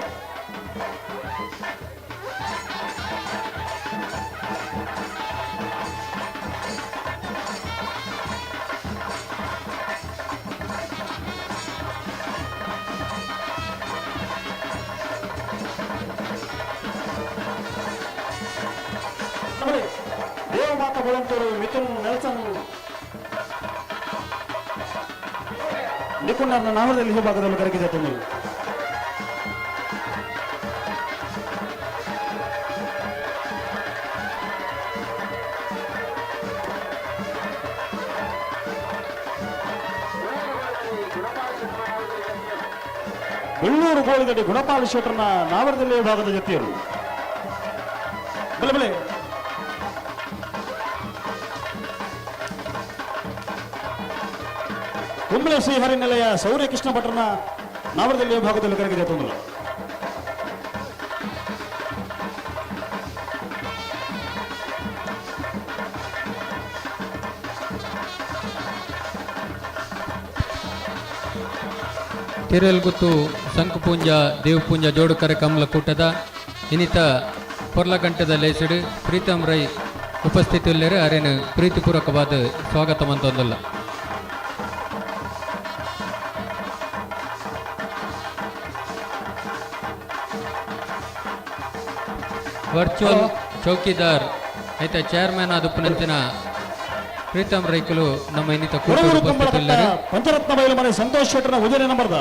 ದೇವಮಾತಾ ಬೊಳಂತೂರು ಮಿಥುನ್ ನೆಲ್ಸನ್ ನಿಕುಂಡನ ನಾಮದಲ್ಲಿ ವಿಭಾಗದಲ್ಲಿ ಕರಗಿದೆ ತಂದರು. ಬೆಳ್ಳೂರು ಗೋಳಿದಡಿ ಗುಣಪಾಲ ಶೆಟ್ಟರ್ನ ನಾವರದಲ್ಲಿ ಭಾಗದ ಜೊತೆಯರು. ಬಲೆ ಬಲೆ ಕುಂಬಳೆ ಶ್ರೀಹರಿ ನಿಲಯ ಸೌರ್ಯ ಕೃಷ್ಣ ಭಟ್ರನ ನಾವರದಲ್ಲಿ ಭಾಗದಲ್ಲಿ ಕರೆಗೆ ಜೊತೆ. ತಿರುವಲ್ಗುತ್ತು ಸಂಕಪೂಂಜ ದೇವಪೂಂಜ ಜೋಡುಕರೆ ಕಮಲ ಕೂಟದ ಇನ್ನಿತ ಪೊರ್ಲಗಂಟದ ಲೇಸಿಡು ಪ್ರೀತಮ್ ರೈ ಉಪಸ್ಥಿತಿಯುಳ್ಳರು ಅರೇನು ಪ್ರೀತಿಪೂರ್ವಕವಾದ ಸ್ವಾಗತ ಮಂತೊಂದಲ್ಲ. ವರ್ಚುವಲ್ ಚೌಕಿದಾರ್ ಐತ ಚೇರ್ಮನ್ ಆದ ಪುನಂತಿನ ಪ್ರೀತಮ್ ರೈಕುಲು ನಮ್ಮ ಇನ್ನಿತ ಕೂಟದ ಕೊಡಗೂರು ಕಂಬಳಕಟ್ಟ ಉಪಸ್ಥಿತಿಯುಳ್ಳರು. ಪಂಚರತ್ನ ಬಯಲು ಮನೆ ಸಂತೋಷ್ ಶೆಟ್ಟರ್ನ ಉಜರೆ ನಂಬರ್ದ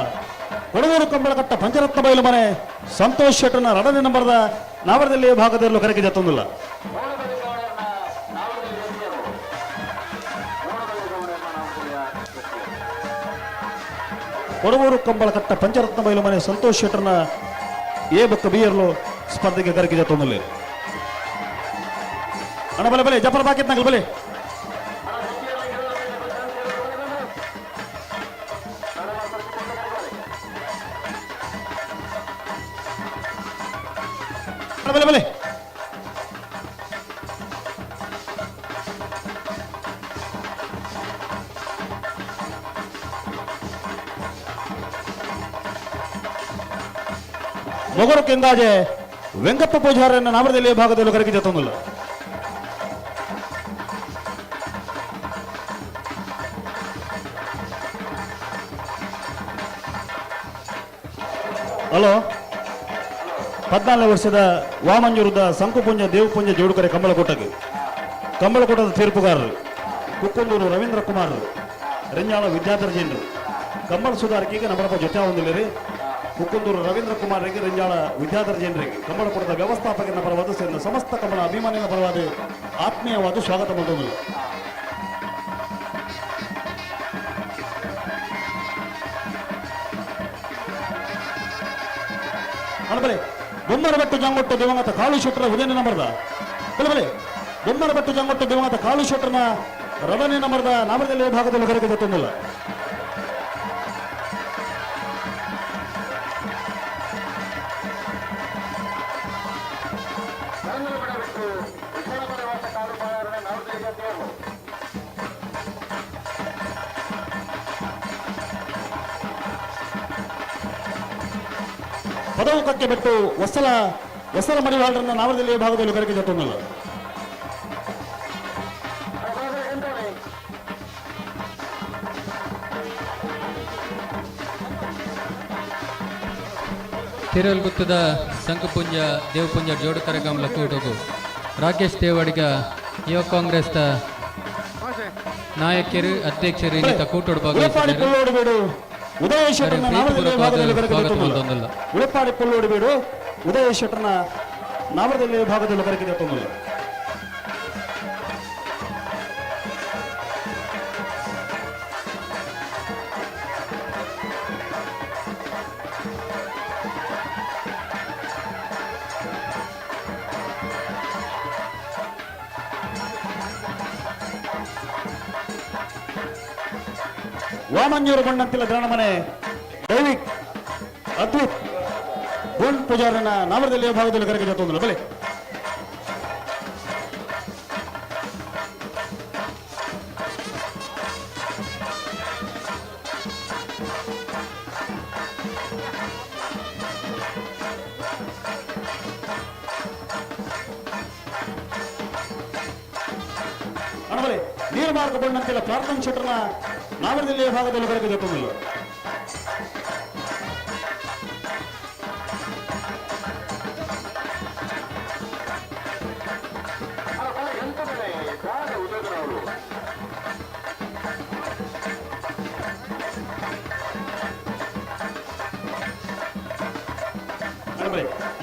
ಕೊಡಗೂರು ಕಂಬಳಕಟ್ಟ ಪಂಚರತ್ನ ಬಯಲು ಮನೆ ಸಂತೋಷ್ ಶೆಟ್ಟರ್ನ ರಡನೆ ನಂಬರ್ದ ನಾವರದಲ್ಲಿ ಭಾಗದಲ್ಲೂ ಕರೆಗೆ ಜತ್ತೊಂದಿಲ್ಲ. ಕೊಡಗೂರು ಕಂಬಳಕಟ್ಟ ಪಂಚರತ್ನ ಬಯಲು ಮನೆ ಸಂತೋಷ್ ಶೆಟ್ಟರ್ನ ಎ ಬಕ್ಕ ಬಿಯರ್ಲು ಸ್ಪರ್ಧೆಗೆ ಕರೆಗೆ ಜತ್ತೊಂದಿಲ್ಲ. ಅಣ್ಣ ಬಲೆ ಬಲೆ ಜಪರ್ ಬಾಕಿತ್ ನಗಲ್ ಬಲೆ. ಬಲೆ ಬಲೆ ಮೊಗರು ಕೆಂದಾಜೆ ವೆಂಕಪ್ಪ ಪೂಜಾರನ್ನ ನಾಮರದಲ್ಲಿ ಭಾಗದಲ್ಲಿ ಕರೆಗೆ ಜೊತ್ತೊಂದಿಲ್ಲ. ಹಲೋ, 14ನೇ ವರ್ಷದ ವಾಮಂಜೂರದ ಸಂಕುಪುಂಜ ದೇವಪುಂಜ ಜೋಡುಕರೆ ಕಂಬಳಕೋಟಕ್ಕೆ ಕಂಬಳಕೋಟದ ತೀರ್ಪುಗಾರರು ಕುಕ್ಕುಂದೂರು ರವೀಂದ್ರ ಕುಮಾರ್ ರೆಂಜಾಳ ವಿದ್ಯಾಧರ ಜೈನರು ಕಂಬಳ ಸುಧಾರಕಿಗೆ ನಮ್ಮಪ್ಪ ಜೊತೆ ಹೊಂದಿಲ್ಲರಿ. ಕುಕ್ಕುಂದೂರು ರವೀಂದ್ರ ಕುಮಾರ್ರಿಗೆ ರೆಂಜಾಳ ವಿದ್ಯಾಧರ ಜೈನರಿಗೆ ಕಂಬಳಕೋಟದ ವ್ಯವಸ್ಥಾಪಕನ ಪರವಾದ ಸೇರಿದ ಸಮಸ್ತ ಕಂಬಳ ಅಭಿಮಾನಿಗಳ ಪರವಾದ ಆತ್ಮೀಯವಾದ ಸ್ವಾಗತ ಬಂದವರು. ಬಲೆ ಬೊಮ್ಮರಬೆಟ್ಟು ಜಂಗೊಟ್ಟು ದಿವಂಗತ ಕಾಳು ಶೆಟ್ಟರ ಉದಯನ ನಂಬರ್ದ ಬಲೆ ಬಲೆ ಬೊಮ್ಮರಬೆಟ್ಟು ಜಂಗೊಟ್ಟು ದಿವಂಗತ ಕಾಳು ಶೆಟ್ಟರನ ರಡನೆ ನಂಬರ್ದ ನಾಮರದಲ್ಲಿ ಭಾಗದಲ್ಲಿ ಕರೆಗೆ ಜೊತ್ತೊಂದಿಲ್ಲ. ಪದವು ಕಕ್ಕೆ ಬಿಟ್ಟು ಹೊಸಲ ಹೊಸಲ ಮಡಿವಾಳರನ್ನ ನಾಮರದಲ್ಲಿ ಭಾಗದಲ್ಲಿ ಕರೆಗೆ ಜೊತ್ತೊಂದಿಲ್ಲ. ತಿರುವಲ್ಗುತ್ತದ ಸಂಕಪುಂಜ ದೇವಪುಂಜ ಜೋಡುಕರೆ ಕಮಲ ಕೂಟಗು ರಾಕೇಶ್ ದೇವಾಡಿಗ ಯುವ ಕಾಂಗ್ರೆಸ್ ನಾಯಕರು ಅಧ್ಯಕ್ಷರು ಇನ್ನಿತ ಕೂಟೋಡು ಉಳೆಪಾಡಿ ಭಾಗವಹಿಸಿದ್ದಾರೆ. ಪುಲ್ಲೋಡು ಬೇಡು ಉದಯ ಶೆಟ್ಟರ್ನ ನಾಮರದಲ್ಲಿ ಭಾಗದಲ್ಲಿ ಕರೆಗೆ ಸ್ವಾಗತ ಜೊತ್ತೊಂದಿಲ್ಲ. ಮಂತೊಂದಿಲ್ಲ. ಉಳೆಪಾಡಿ ಪುಲ್ಲೋಡು ಬೇಡು ಉದಯ ಶೆಟ್ಟರ್ನ ನಾಮರದಲ್ಲಿ ಭಾಗದಲ್ಲಿ ಕರೆಗೆ ಜೊತ್ತೊಂದಿಲ್ಲ. ವಾಮಂಜೂರು ಬಣ್ಣಂತಿಲ್ಲ ಮನೆ ದೈವಿಕ್ ಅದ್ವಿತ್ ಗೋಂಡ್ ಪೂಜಾರನ ನಾಮರದಲ್ಲಿ ಭಾಗದಲ್ಲಿ ಕರೆಗೆ ಜೊತ್ತೊಂದಿಲ್ಲ. ಬಲೆ ಅಣ್ಣ ಬಲೆ ನೀರು ಮಾರ್ಗ ಬಣ್ಣಂತಿಲ್ಲ ಪ್ರಾರ್ಥನೆ ಶೆಟ್ಟರ್ನ ನಾಮರದಲ್ಲಿ ಭಾಗದಲ್ಲಿ ಕರೆಗೆ ಜೊತ್ತೊಂದಿಲ್ಲ.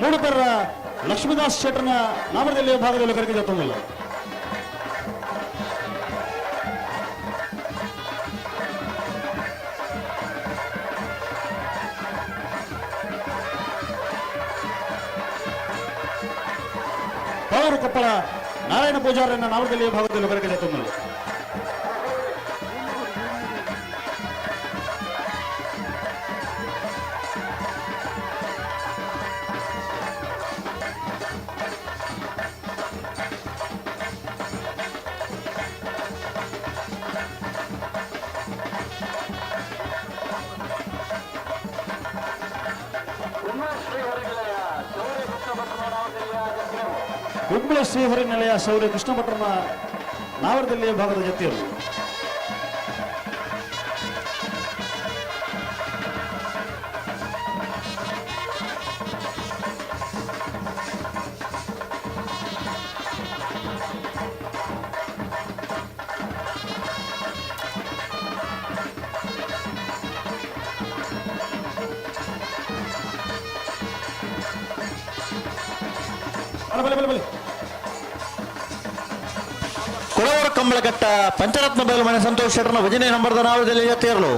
ಮೂಡುಪೆರ ಲಕ್ಷ್ಮೀದಾಸ್ ಶೆಟ್ಟರ್ನ ನಾಮರದಲ್ಲಿ ಭಾಗದಲ್ಲಿ ಕರೆಗೆ ಜೊತ್ತೊಂದಿಲ್ಲ. ಕೊಪ್ಪಳ ನಾರಾಯಣ ಪೂಜಾರನ್ನ ನಾವರದಲ್ಲಿ ಭಾಗದಲ್ಲಿ ಕರೆಗೆ ಜತ್ತೊಂದು. ಕುಂಬಳ ಶ್ರೀಹರಿ ನಿಲಯ ಶೌರ್ಯ ಕೃಷ್ಣ ಭಟ್ರನ ನಾವರದಲ್ಲಿ ಭಾಗದ ಜೊತೆಯರು. ಬಲೆ ಬಲೆ ಬಲೆ. ಕೊಡವರ ಕಂಬಳಘಟ್ಟ ಪಂಚರತ್ನ ಬಯಲು ಮನೆ ಸಂತೋಷ್ ಶೆಟ್ಟರ್ನ ಭಜನೆ ನಂಬರ್ದ ನಾವರದಲ್ಲಿ ಜೊತೆಯರು.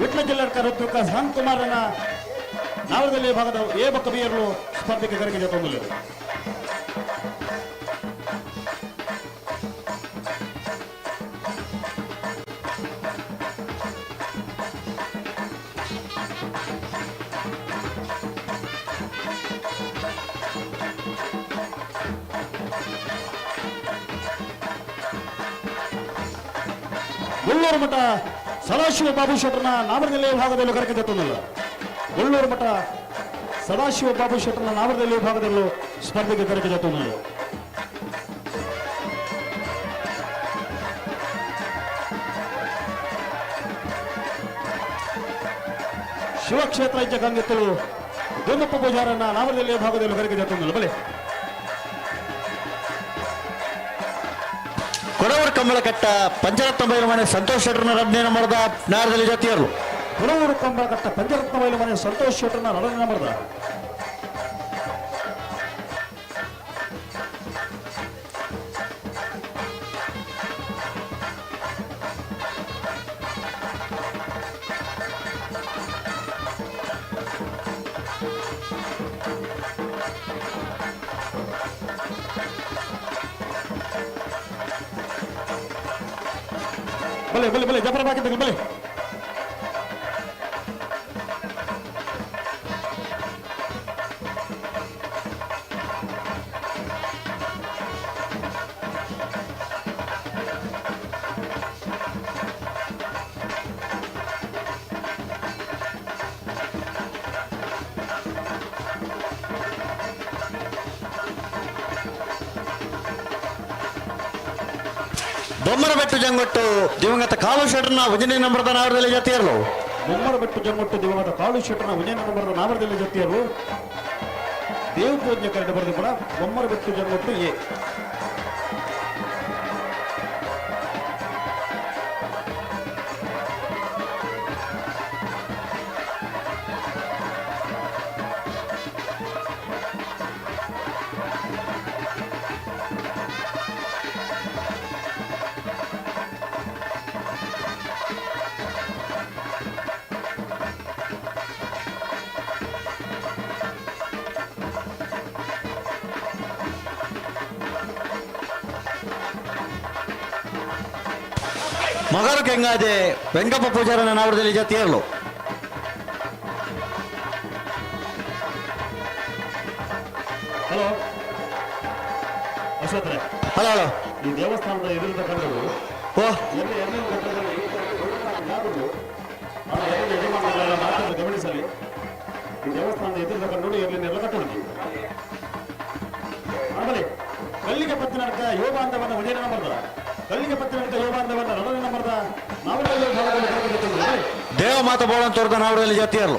ವಿಟ್ಲ ಜಿಲ್ಲಾಧಿಕಾರಿ ಋತ್ವಿಕ ಸನ್ ಕುಮಾರನ ನಾವರದಲ್ಲಿ ಭಾಗದ ಎ ಬಕ್ಕ ಬಿಯರ್ಲು ಸ್ಪರ್ಧೆಗೆ ಕರೆಗೆ ಜೊತೆ. ಗೊಳ್ಳೂರು ಮಠ ಸದಾಶಿವ ಬಾಬು ಶೆಟ್ಟರ್ನ ನಾಮರದಲ್ಲಿ ಭಾಗದಲ್ಲೂ ಕರೆಗೆ ಜೊತೆಲ್ಲ. ಗೊಳ್ಳೂರು ಮಠ ಸದಾಶಿವ ಬಾಬು ಶೆಟ್ಟರ್ನ ನಾಮರದಲ್ಲಿ ಭಾಗದಲ್ಲೂ ಸ್ಪರ್ಧೆಗೆ ಕರೆಗೆ ಜೊತೆಲ್ಲ. ಶಿವಕ್ಷೇತ್ರ ಇಜ್ಜ ಗಂಗೆತ್ತಲು ದೊನ್ನಪ್ಪ ಪೂಜಾರನ್ನ ನಾಮರದಲ್ಲಿ ಭಾಗದಲ್ಲೂ ಕರೆಗೆ ಜೊತೆಲ್ಲ. ಬಲೆ. ಕೊಡವರ ಕಂಬಳಕಟ್ಟ ಪಂಚರತ್ನ ಬಯಲು ಮನೆ ಸಂತೋಷ್ ಶೆಟ್ಟರ್ನ ರಡ್ನೇ ನಂಬರ್ದ ನಾರದಲ್ಲಿ ಜೊತೆಯರು. ಕೊಡವೂರು ಕಂಬಳಕಟ್ಟ ಪಂಚರತ್ನ ಬಯಲು ಮನೆ ಸಂತೋಷ್ ಶೆಟ್ಟರ್ನ ಎರಡನೇ ನಂಬರ್ದ. ಬಲೆ ಬಲೆ ಬಲೆ ಜಪರ ಬಾಕಿ ಬಲೆ. ಬೊಮ್ಮರಬೆಟ್ಟು ಜಂಗೊಟ್ಟು ದಿವಂಗತ ಕಾಳು ಶೆಟ್ಟರ್ನ ಭಜನೆ ನಂಬರ್ದ ನಾವರದಲ್ಲಿ ಜೊತೆಯರು. ಬೊಮ್ಮರಬೆಟ್ಟು ಜಂಗೊಟ್ಟು ದಿವಂಗತ ಕಾಳು ಶೆಟ್ಟರ್ನ ಭಜನೆ ನಂಬರ್ದ ನಾವರದಲ್ಲಿ ಜೊತೆಯರು. ದೇವ್ ಪೂಜ್ಯ ಕರೆದು ಬರೆದು ಕೂಡ ಬೊಮ್ಮರಬೆಟ್ಟು ಜಂಗೊಟ್ಟು ಎ. ಮಗರು ಕೆಂಗಾದೆ ವೆಂಕಪ್ಪ ಪೂಜಾರನ ನಾವರದಲ್ಲಿ ಜೊತೆಯರು. ಹಲೋ ಅಶ್ವತ್ಥರೇ. Hello hello. ಈ ದೇವಸ್ಥಾನದ ಎದುರಿದ ಕಂಡರು ಓ ಎಲ್ಲ ಎರಡನೇ ಘಟ್ಟದಲ್ಲಿ ಯಾವುದು ಯಜಮಾನರೆಲ್ಲ ಮಾತನ್ನು ಗಮನಿಸಲಿ. ಈ ದೇವಸ್ಥಾನದ ಎದುರಿದ ಕಂಡು ಎಲ್ಲಿನೆಲ್ಲ ಕಟ್ಟೋದು. ಆಮೇಲೆ ಕಲ್ಲಿಗೆ ಪತ್ತಿನಡ್ಕ ಯೋಗಾಂಧವನ್ನ ವಿಜಯ ನಂಬರ್ದ ಕಲ್ಲಿಗೆ ಪತ್ತಿನಡ್ಕ ಯೋಗಾಂಧವನ್ನ ಎರಡನೇ ನಂಬರ್ದ ನಾವರದಲ್ಲಿ ಭಾಗದಲ್ಲಿ ಕರೆದುಕೊಂಡಿದ್ದೇವೆ. ದೇವ ಮಾತ ಬೋಳನ್ ತೋರ್ದ ನಾವರದಲ್ಲಿ ಜೊತೆಯರು.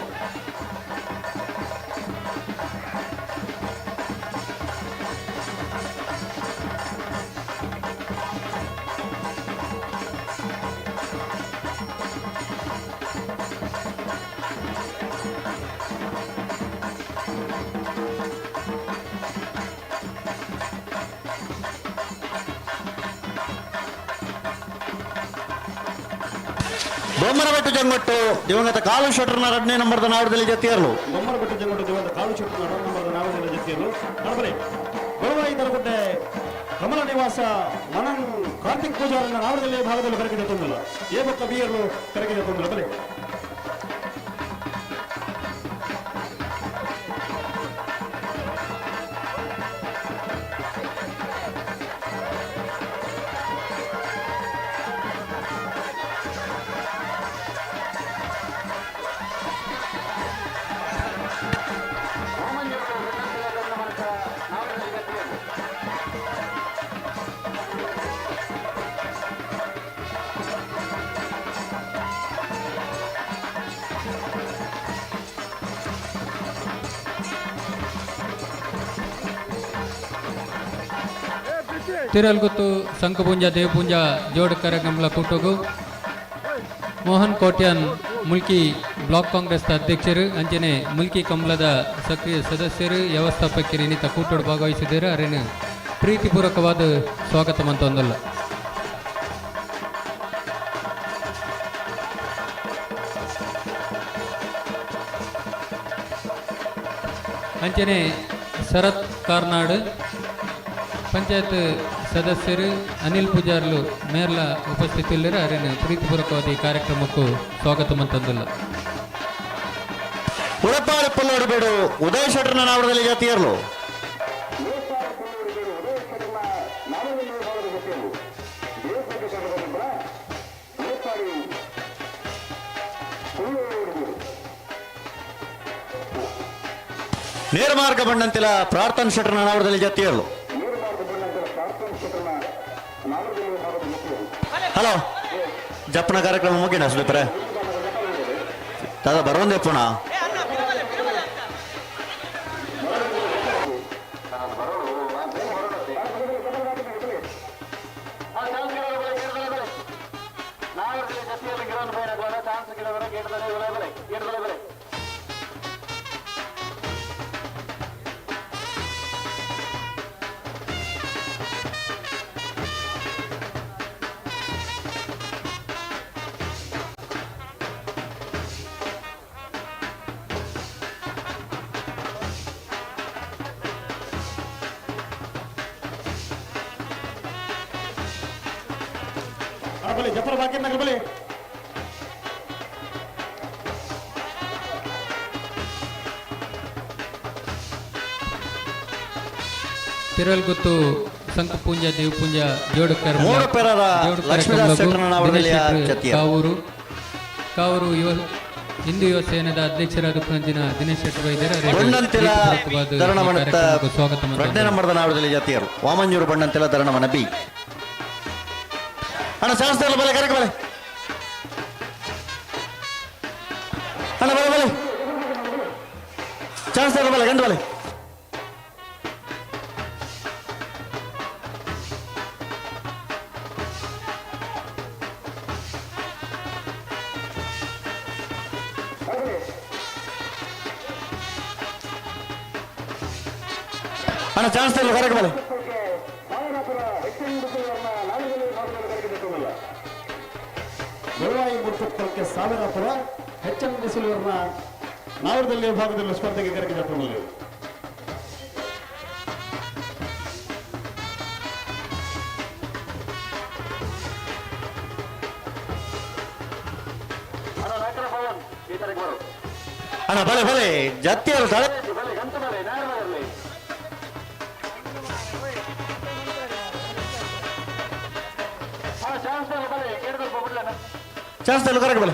Bommanabettu Jangottu ದಿವಂಗತ ಕಾಲು ಶೆಟ್ಟರ್ನ 2ನೇ ನಂಬರ್ದ ನಾವರದಲ್ಲಿ ಜತಿಯರ್ಲು. ಬೊಮ್ಮನಬೆಟ್ಟು ಜಂಗೊಟ್ಟು ದಿವಂಗತ ಕಾಲು ಶೆಟ್ಟರ್ನ 2ನೇ ನಂಬರ್ದ ನಾವರದಲ್ಲಿ ಜತಿಯರ್ಲು. ನಡಬಲೆ ಗೊಳವಾಯಿ ತರಗುಡ್ಡೆ ಕಮಲ ನಿವಾಸ ಮನನ್ ಕಾರ್ತಿಕ್ ಪೂಜಾರನ್ನ ನಾವರದಲ್ಲಿ ಭಾಗದಲ್ಲಿ ಕರಕಿದ ತೊಂದಲ್ಲ ಎ ಬೊಕ್ಕ ಬಿಯರ್ಲು ಕರಕಿದ ತೊಂದಲ್ಲ ಬಲೆ. ತಿರಲ್ಗುತ್ತು ಸಂಕಪುಂಜ ದೇವಪುಂಜ ಜೋಡಕರ ಗಮಲ ಕೂಟಗು ಮೋಹನ್ ಕೋಟ್ಯಾನ್ ಮುಲ್ಕಿ ಬ್ಲಾಕ್ ಕಾಂಗ್ರೆಸ್ ಅಧ್ಯಕ್ಷರು ಅಂಚನೆ ಮುಲ್ಕಿ ಕಮಲದ ಸಕ್ರಿಯ ಸದಸ್ಯರು ವ್ಯವಸ್ಥಾಪಕರು ಇನ್ನಿತ ಕೂಟೋಡು ಭಾಗವಹಿಸಿದ್ದಾರೆ. ಅರೇನು ಪ್ರೀತಿಪೂರ್ವಕವಾದ ಸ್ವಾಗತ ಮಂತೊಂದಲ್ಲ. ಅಂಚನೆ ಶರತ್ ಕಾರ್ನಾಡ್ ಪಂಚಾಯತ್ ಸದಸ್ಯರು ಅನಿಲ್ ಪೂಜಾರ್ಲು ಮೇರ್ಲ ಉಪಸ್ಥಿತಿಯಲ್ಲಿರು. ಅರೇನು ಪ್ರೀತಿಪೂರ್ವಕವಾದ ಈ ಕಾರ್ಯಕ್ರಮಕ್ಕೂ ಸ್ವಾಗತ ಮಂತಂದಿಲ್ಲ. ಉಳಪಾಡು ಪಲ್ಲೋಡು ಬೇಡು ಉದಯ ಶೆಟ್ಟರ್ನ ನಾವರದಲ್ಲಿ ಜತಿಯರ್ಲು. ನೇರಮಾರ್ಗ ಬಣ್ಣಂತಿಲ ಪ್ರಾರ್ಥನ್ ಶೆಟ್ಟರ್ನ ನಾವರದಲ್ಲಿ ಜತಿಯರ್ಲು. ಹಲೋ ಜಪ್ಪನ ಕಾರ್ಯಕ್ರಮ ಮುಗಿನ ಸುದೀಪರೆ ದಾದಾ ಬರೋಂದೆ ಪುಣ ಬಲೆ ಜಫರ್ ಬಾಕಿ ನಗರ ಬಲೆ. ತಿರಲ್ಗುತ್ತು ಸಂಕಪೂಂಜ ದೇವಪೂಂಜ ಜೋಡಕರ ಮೂಡುಪೆರರ ಲಕ್ಷ್ಮೀದಾಸ್ ಶೆಟ್ಟರ್ನ ನಾವರದಲ್ಲಿ ಜತಿಯರು. ಕಾವೂರು ಕಾವೂರು ಯುವ ಹಿಂದೂ ಯುವ ಸೇನಾದ ಅಧ್ಯಕ್ಷರಾದ ಪುನಂಜಿನ ದಿನೇಶ್ ಶೆಟ್ಟರ್ ವೈದ್ಯರು ಬಣ್ಣಂತಿಲ ಧರಣಮಣತ್ತ ಸ್ವಾಗತ 2ನೇ ನಂಬರ್ದ ನಾವರದಲ್ಲಿ ಜತಿಯರು. ವಾಮಂಜೂರು ಬಣ್ಣಂತಿಲ ಧರಣಮನ ಬಿ. ಅಣ್ಣ ಶಾಸ್ತ್ರ ಬಲೆ ಕರೆಕ್ ಬಲೆ ಅಣ್ಣ ಬಲೆ ಬಲೆ ಚಾನ್ಸ್ ಬಲೆ ಗಂಡು ಬಲೆ. ಅಣ್ಣ ಚಾನ್ಸ್ ಕರೆಕ್ ಬಲೆ. ಬೆಳವಾಯಿ ಮುರ್ತಕ್ಕೆ ಸಾವಿರಪುರ ಹೆಚ್ಚಿನ ಬಿಸಿಲೂರಿನ ನಾವರದಲ್ಲಿ ಭಾಗದಲ್ಲಿ ಸ್ಪರ್ಧೆಗೆ ಕರೆಗೆ ಜಪ್ಪನಲ್ಲಿ. ಅಣ್ಣ ಬಲೆ ಬಲೆ ಜತ್ತಿಯರು ತಲೆ ಚಾನ್ಸ್ ಕರೆಕ್ಟ್ ಬಲೆ.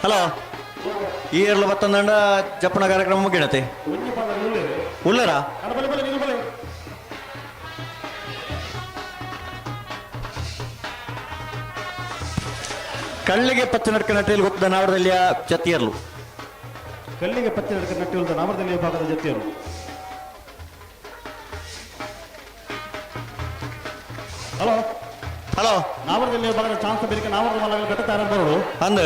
ಹಲೋ ಈ ಏರ್ಲು ಬತ್ತಂದಂಡ ಜಪ್ಪನ ಕಾರ್ಯಕ್ರಮ ಮುಗಿಣತೆ ಉಲ್ಲರ ಕಳ್ಳಿಗೆ ಪಚ್ಚ ನಡ್ಕ ನಟ್ಟಿಯಲ್ಲಿ ಗೊತ್ತ ನಾವರದಲ್ಲಿಯ ಜತಿಯರ್ಲು. ಕಲ್ಲಿಗೆ ಪಚ್ಚ ನಡ್ಕ ನಟ್ಟಿಯುಳ್ಳ ನಾವರದಲ್ಲಿ ಭಾಗದ ಜತಿಯರು. ಹಲೋ Hello ನಾವರದಲ್ಲಿ ಬಗರ chance ಬೇರೆ ನಾವರದ ಮಲ್ಲಗಳು ಕಟ್ಟ ತಯಾರು ಬರೋಡು ಅಂದು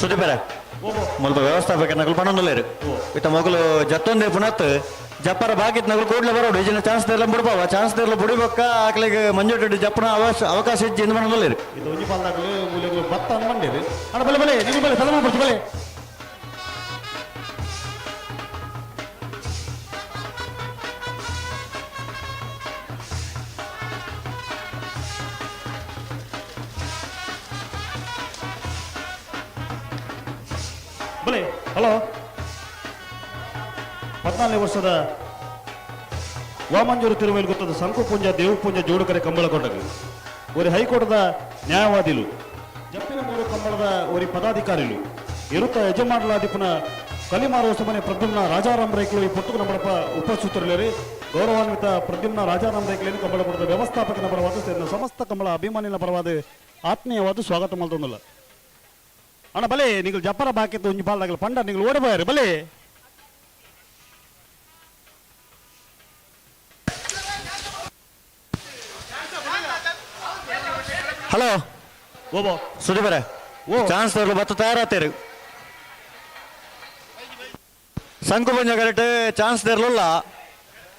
ಸುದೀಪರ ಮುಲ್ಪ ವ್ಯವಸ್ಥಾಪಕ ನಗಲು ಪಣೊಂದುಲ್ಲೇರು ಇತ್ತ ಮೊಗಲು ಜತ್ತೊಂದೇ ಪುನತ್ ಜಪ್ಪರ ಬಾಕಿತ್ ನಗಲು ಕೂಡ್ಲೆ ಬರೋಡು. ಈಜಿನ ಚಾನ್ಸ್ ದೇರ್ಲ ಬುಡ್ಪಾವ, ಚಾನ್ಸ್ ದೇರ್ಲ ಬುಡಿಬೊಕ್ಕ ಆಕ್ಲೆಗ್ ಮಂಜೊಟ್ಟು ಜಪ್ಪನ ಅವಕಾಶ ಇಜ್ಜಿ ಇಂದು ಪಣೊಂದುಲ್ಲೇರು. ಇದು ಒಂಜಿ ಪಾಲ್ದಾಗಲು ಮೂಲೆಗಳು ಭತ್ತ ಅನ್ಮಂಡಿರು. ಅಣ್ಣ ಬಲೆ ಬಲೆ ನೀವು ಬಲೆ ಸದಮ ಪಡ್ಚು ಬಲೆ. ಬಲೆ ಹಲೋ 14ನೇ ವರ್ಷದ ವಾಮಂಜೂರು ತಿರುವೇಲು ಗೊತ್ತದ ಸಂಕುಪುಂಜ ದೇವಪುಂಜ ಜೋಡುಕರೆ ಕಂಬಳಕೊಂಡರು. ಒರಿ ಹೈಕೋರ್ಟ್ದ ನ್ಯಾಯವಾದಿಲು, ಜಪ್ಪಿನ ಮೂರು ಕಂಬಳದ ಒರಿ ಪದಾಧಿಕಾರಿಲು, ಇರುತ್ತ ಯಜಮಾನಲಾದಿಪುನ ಕಲಿಮಾರು ಸಮನೆ ಪ್ರದ್ಯುಮ್ನ ರಾಜಾರಾಮ್ ರೈಕ್ಲು ಈ ಪೊಟ್ಟುಕು ನಂಬಡಪ್ಪ ಉಪಸ್ಥಿತರಿಲ್ಲರಿ. ಗೌರವಾನ್ವಿತ ಪ್ರದ್ಯುಮ್ನ ರಾಜಾರಾಮ್ ರೈಕ್ಲೇನು ಕಂಬಳಕೊಡದ ವ್ಯವಸ್ಥಾಪಕನ ಪರವಾದ ಸೇರಿದ ಸಮಸ್ತ ಕಂಬಳ ಅಭಿಮಾನಿನ ಪರವಾದ ಆತ್ಮೀಯವಾದ ಸ್ವಾಗತ ಮಲ್ತೊಂದಲ್ಲ. ಅಣ್ಣ ಬಲೆ ನೀವು ಜಪ್ಪರ ಬಾಕಿತ್ತು ಒಂಜಿ ಬಾಲ್ದಾಗಲ ಪಂಡ ನೀವು ಓಡಬಾರ ಬಲೆ. ಹಲೋ ಓಬೋ ಸುದೀಪರ ಚಾನ್ಸ್ ತರಲು ಬತ್ತ ತಯಾರಾತೇರು. ಸಂಕು ಪಂಜ ಕರೆಕ್ಟ್ ಚಾನ್ಸ್ ತರಲಿಲ್ಲ.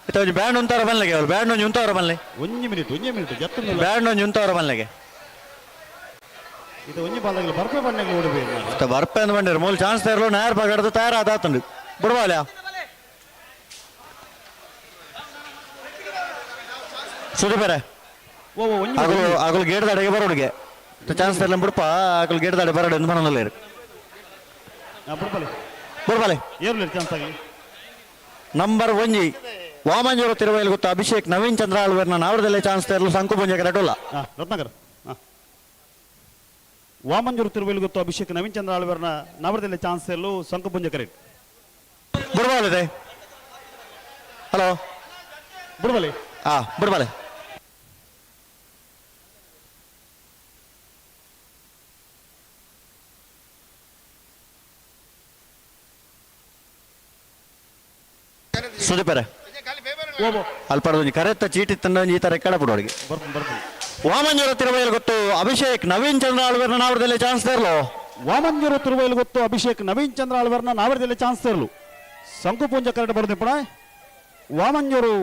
ಇತ್ತ ಒಂಜಿ ಬ್ಯಾಂಡ್ ಉಂತಾರ ಬನ್ಲೆಗೆ, ಅವ್ರು ಬ್ಯಾಂಡ್ ಒಂಜಿ ಉಂತಾರ ಬನ್ಲೆ. ಒಂಜಿ ಮಿನಿಟ್ ಒಂಜಿ ಮಿನಿಟ್ ಜತ್ತ ಬ್ಯಾಂಡ್ ಒಂಜಿ ಉಂತಾರ ಬನ್ಲೆಗೆ. ಇದು ಒಂಜಿ ಬಾಲ್ದಾಗಲ ಬರ್ಪೆ ಬಣ್ಣಗೆ ಓಡಬೇಕು. ಇತ್ತ ಬರ್ಪೆ ಅಂದ್ ಬಂಡಿರು ಮೂಲ ಚಾನ್ಸ್ ತರಲು ನೇರ ಪಗಡ್ದು ತಯಾರಾದಾತುಂಡು ಬಿಡ್ಬಾಲ. ಸುದೀಪರ ಅಗಲು ಅಗಲು ಗೇಟ್ ದಾಡೆಗೆ ಬರೋಡಿಗೆ ಚಾನ್ಸ್ ತರಲ ಬಿಡ್ಪ, ಅಗಲು ಗೇಟ್ ದಾಡೆ ಬರೋಡು ಎಂದು ಮನದಲ್ಲ ಬುಡ್ಬಾಲೆ. ಚಾನ್ಸ್ ಆಗಲಿ. ನಂಬರ್ ಒಂಜಿ ವಾಮಂಜೂರು ತಿರುವೈಲ್ ಗೊತ್ತ ಅಭಿಷೇಕ್ ನವೀನ್ ಚಂದ್ರ ಆಳ್ವೇರ್ನ ನಾವರದಲ್ಲೇ ಚಾನ್ಸ್ ತರಲು ಸಂಕು ಪುಂಜ ಕರೆಟುಲ್ಲ. ರತ್ನಾಕರ್ ವಾಮಂಜೂರು ತಿರುವೈಲ್ ಗೊತ್ತು ಅಭಿಷೇಕ್ ನವೀನ್ ಚಂದ್ರ ಆಳ್ವೇರ್ನ ನಾವರದಲ್ಲೇ ಚಾನ್ಸ್ ತರಲು ಸಂಕು ಪುಂಜ ಕರೆಕ್ಟ್. ಬುಡ್ಬಾಲಿದೆ. ಹಲೋ ಬುಡ್ಬಾಲೆ. ಹಾ ಬುಡ್ಬಾಲೆ. ಸುದೀಪರ ಅಲ್ಪಡದ ಒಂಜಿ ಕರೆತ್ತ ಚೀಟಿ ತಂಡ ಒಂಜಿ ಈ ತರ ಎಕ್ಕಡ ಬಿಡುವಳಿಗೆ. ವಾಮಂಜೂರು ತಿರುವೈಲ್ ಗೊತ್ತು ಅಭಿಷೇಕ್ ನವೀನ್ ಚಂದ್ರ ಆಳ್ವೇರ್ನ ನಾವರದಲ್ಲಿ ಚಾನ್ಸ್ ತರಲು. ವಾಮಂಜೂರು ತಿರುವೈಲ್ ಗೊತ್ತು ಅಭಿಷೇಕ್ ನವೀನ್ ಚಂದ್ರ ಆಳ್ವೇರ್ನ ನಾವರದಲ್ಲಿ ಚಾನ್ಸ್ ತರಲು ಸಂಕುಪುಂಜ ಕರೆಕ್ಟ್ ಬರೋದು ಪಡ. ವಾಮಂಜೂರು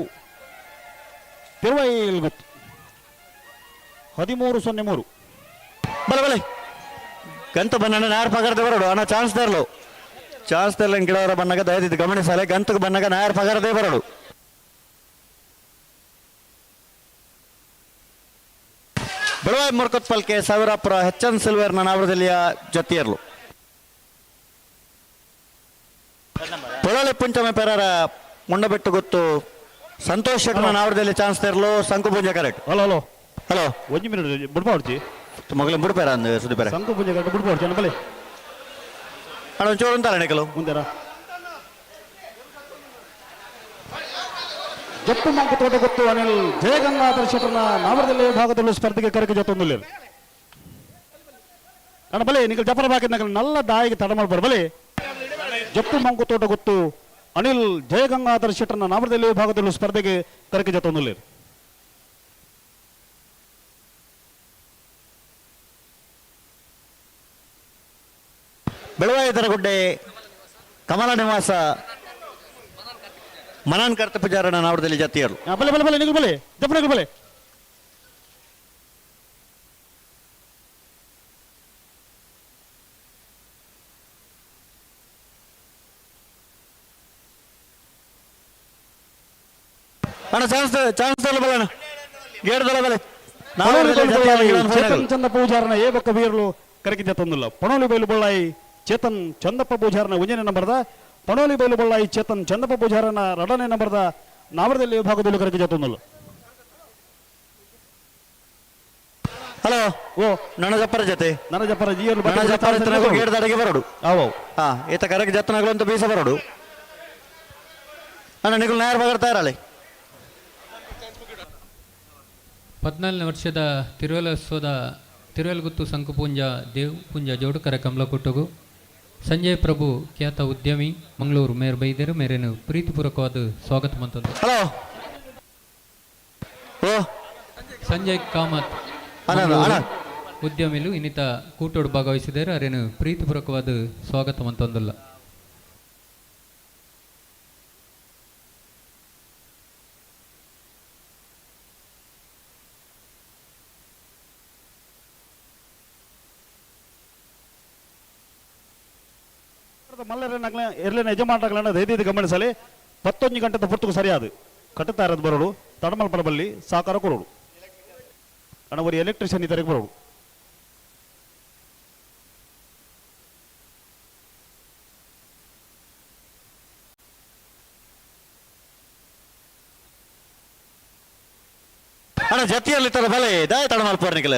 ತಿರುವೈಲ್ ಗೊತ್ತು 13-03. ಬಲೆ ಬಲೆ ಗಂತ ಬನ್ನ ನಾರ್ ಪಗರದ ಬರೋಡು ಅಣ್ಣ ಚಾನ್ಸ್ ತರಲು. ಚಾನ್ಸ್ ತರಲು ಗಿಡವರ ಬಣ್ಣಗ ದಯದಿದ್ದು ಗಮನಿಸಲೆ, ಗಂತಕ್ಕೆ ಬಣ್ಣಗ ನಾಯರ್ ಪಗರದೇ ಬರೋಡು. ಬೆಳವಾಯಿ ಮುರ್ಕತ್ ಪಲ್ಕೆ ಸಾವಿರಾಪುರ ಹೆಚ್ ಎನ್ ಸಿಲ್ವೇರ್ನ ನಾವರದಲ್ಲಿಯ ಜೊತೆಯರ್ಲು. ಪೊಳಲಿ ಪುಂಚಮೆ ಪೆರರ ಮುಂಡಬೆಟ್ಟು ಗೊತ್ತು ಸಂತೋಷ್ ಶೆಟ್ನ ನಾವರದಲ್ಲಿ ಚಾನ್ಸ್ ತರಲು ಸಂಕುಪುಂಜ correct. Hello hello hello ಒಂಜಿ ಮಿನಿಟ್ ಬುಡ್ಬಾಡ್ಚಿ ಮಗಲು ಬುಡ್ಪೇರ ಅಂದು ಸುದೀಪರ ಸಂಕುಪುಂಜ ಕರೆಕ್ಟ್ ಬುಡ್ಬಾಡ್ಚಿ ಅಣ್ಣ ಬಲೆ. ಅಣ್ಣ ಒಂಚೂರು ಅಂತಾರೆ ನಿಕಲು ಮುಂದೆರ ಜಪ್ಪು ಮಂಕು ತೋಟ ಗೊತ್ತು ಅನಿಲ್ ಜಯಗಂಗಾಧರ ಶೆಟ್ಟರ್ನ ನಾವರದಲ್ಲಿ ಭಾಗದಲ್ಲೂ ಸ್ಪರ್ಧೆಗೆ ಕರೆಗೆ ಜೊತ್ತೊಂದುಲ್ಲ. ಅಣ್ಣ ಬಲೆ ನಿಕಲ್ ಜಪ್ಪರ ಬಾಕಿ ನಕಲ್ ನಲ್ಲ ದಾಯಿಗೆ ತಡ ಮಾಡ್ಬಾರ ಬಲೆ. ಜಪ್ಪು ಮಂಕು ತೋಟ ಗೊತ್ತು ಅನಿಲ್ ಜಯಗಂಗಾಧರ ಶೆಟ್ಟರ್ನ ನಾವರದಲ್ಲಿ ಭಾಗದಲ್ಲೂ ಸ್ಪರ್ಧೆಗೆ ಕರೆಗೆ ಜೊತ್ತೊಂದುಲ್ಲ. ಬೆಳವಾಯಿತರಗುಡ್ಡೆ ಕಮಲ ನಿವಾಸ ಮನನ್ ಕರ್ತ ಪೂಜಾರಣ ನಾವರದಲ್ಲಿ ಜಾತಿಯರು. ಬಲೆ ಬಲೆ ಬಲೆ ನಿಕಲ್ ಬಲೆ ಜಪ್ಪು ನಿಕಲ್ ಬಲೆ. ಅಣ್ಣ ಚಾನ್ಸ್ ಚಾನ್ಸ್ ತರಲು ಬಲೆ ಅಣ್ಣ ಗೇಡ್ದಲ್ಲ ಬಲೆ. ಚೇತನ್ ಚಂದಪ್ಪ ಪೂಜಾರನ ಏ ಬೊಕ್ಕ ಬೀರ್ಲು ಕರಗಿ ಜತ್ತೊಂದಿಲ್ಲ. ಪಣೋಲಿ ಬೈಲು ಬಳ್ಳಾಯಿ ಚೇತನ್ ಚಂದಪ್ಪ ಪೂಜಾರನ ಒಂಜನೇ ನಂಬರ್ದ, ಪಣೋಲಿ ಬೈಲು ಬಳ್ಳಾಯಿ ಚೇತನ್ ಚಂದಪ್ಪ ಪೂಜಾರನ ಎರಡನೇ ನಂಬರ್ದ ನಾವರದಲ್ಲಿ ವಿಭಾಗದಲ್ಲಿ ಕರಗಿ ಜತ್ತೊಂದಿಲ್ಲ. ಹಲೋ ಓ ನನ್ನ ಜಪ್ಪರ ಜೊತೆ ನನ್ನ ಜಪ್ಪರ ಜಿಯರ್ಲು ನನ್ನ ಜಪ್ಪರ ಗೇಡ್ದಡೆಗೆ ಬರೋಡು. ಆವು ಹಾ ಈತ ಕರಗಿ ಜತ್ತನಗಳು ಅಂತ ಬೀಸ ಬರೋಡು. ಅಣ್ಣ ನಿಕಲ್ ನಾಯರ್ ಬಗರ್ತಾ ಇರಲಿ. 14ನೇ ವರ್ಷದ ತಿರುವಲೋತ್ಸವದ ತಿರುವಲಗುತ್ತು ಸಂಕುಪುಂಜ ದೇವಪುಂಜ ಜೋಡುಕರ ಕಮಲಕೊಟ್ಟಗು ಸಂಜಯ್ ಪ್ರಭು ಖ್ಯಾತ ಉದ್ಯಮಿ ಮಂಗಳೂರು ಮೇಯರ್ ಬೈದರು ಮೇರೇನು ಪ್ರೀತಿಪೂರ್ವಕವಾದ ಸ್ವಾಗತ ಮಂತದ್ದು. ಹಲೋ ಓ Sanjay Kamath ಉದ್ಯಮಿಲು ಇನ್ನಿತ ಕೂಟೋಡು ಭಾಗವಹಿಸಿದ್ದಾರೆ. ಅರೇನು ಪ್ರೀತಿಪೂರ್ವಕವಾದ ಸ್ವಾಗತ ಮಂತೊಂದುಲ್ಲ. ಮಲ್ಲರನ್ನಾಗ್ಲ ಎರ್ಲಿನ ಯಜಮಾನರಾಗ್ಲನ್ನ ದಯದೀದು ಗಮನಿಸಲಿ. 11 ಗಂಟೆದ ಪೊರ್ತುಕು ಸರಿಯಾದ ಕಟ್ಟುತ್ತಾರದ ಬರೋಡು ತಡಮಲ್ಪರ ಬಲ್ಲಿ ಸಾಕಾರ ಕೊರೋಡು ಅಣ್ಣ ಒಂದು ಎಲೆಕ್ಟ್ರಿಷಿಯನ್ ಇತರಿಗೆ ಬರೋಡು. ಅಣ್ಣ ಜತಿಯಲ್ಲಿ ತರ ಬಲೆ ದಾಯ ತಡಮಲ್ಪರ ನಿಕಲ.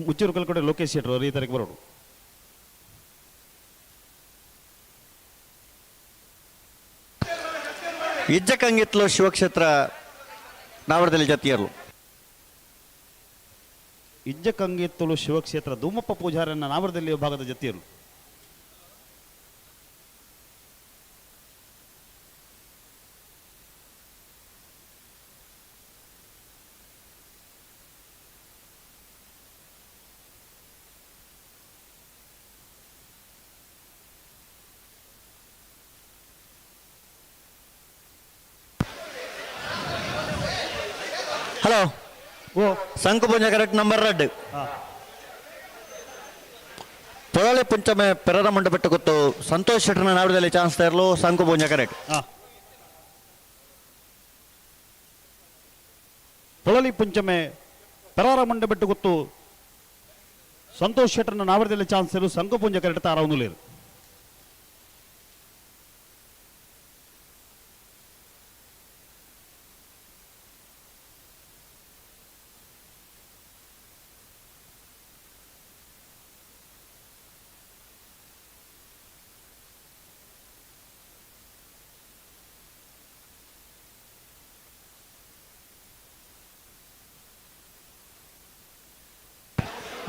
ಮುಚ್ಚೂರು ಕಲ್ಕಡೆ ಲೋಕೇಶ್ ಶೆಟ್ಟರು ಅವರು ಈ ತಾರೀಕು ಬರೋಡು. ಇಜ್ಜಕಂಗಿತ್ಲು ಶಿವಕ್ಷೇತ್ರ ನಾವರದಲ್ಲಿ ಜತಿಯರ್ಲು. ಇಜ್ಜಕಂಗಿತ್ತಲು ಶಿವಕ್ಷೇತ್ರ ಧೂಮಪ್ಪ ಪೂಜಾರನ್ನ ನಾವರದಲ್ಲಿ ವಿಭಾಗದ ಜತಿಯರು. ಹಲೋ ಸಂಕುಪುಂಜ correct number red. Polali Panchame ಪೆರರ ಮಂಡಪೆಟ್ಟು ಗೊತ್ತು ಸಂತೋಷ್ ಶೆಟ್ಟರ್ನ ನಾಡದಲ್ಲಿ ಚಾನ್ಸ್ ತರಲು ಸಂಕುಪುಂಜ ಕರೆಕ್ಟ್. ಪೊಳಲಿ ಪಂಚಮೆ ಪೆರಾರ ಮಂಡಪೆಟ್ಟು ಗೊತ್ತು ಸಂತೋಷ್ ಶೆಟ್ಟರ್ನ ನಾವರದಲ್ಲಿ ಚಾನ್ಸ್ ತರಲು ಸಂಕುಪುಂಜ ಕರೆಕ್ಟ್ ತಾರ ಒಂದು.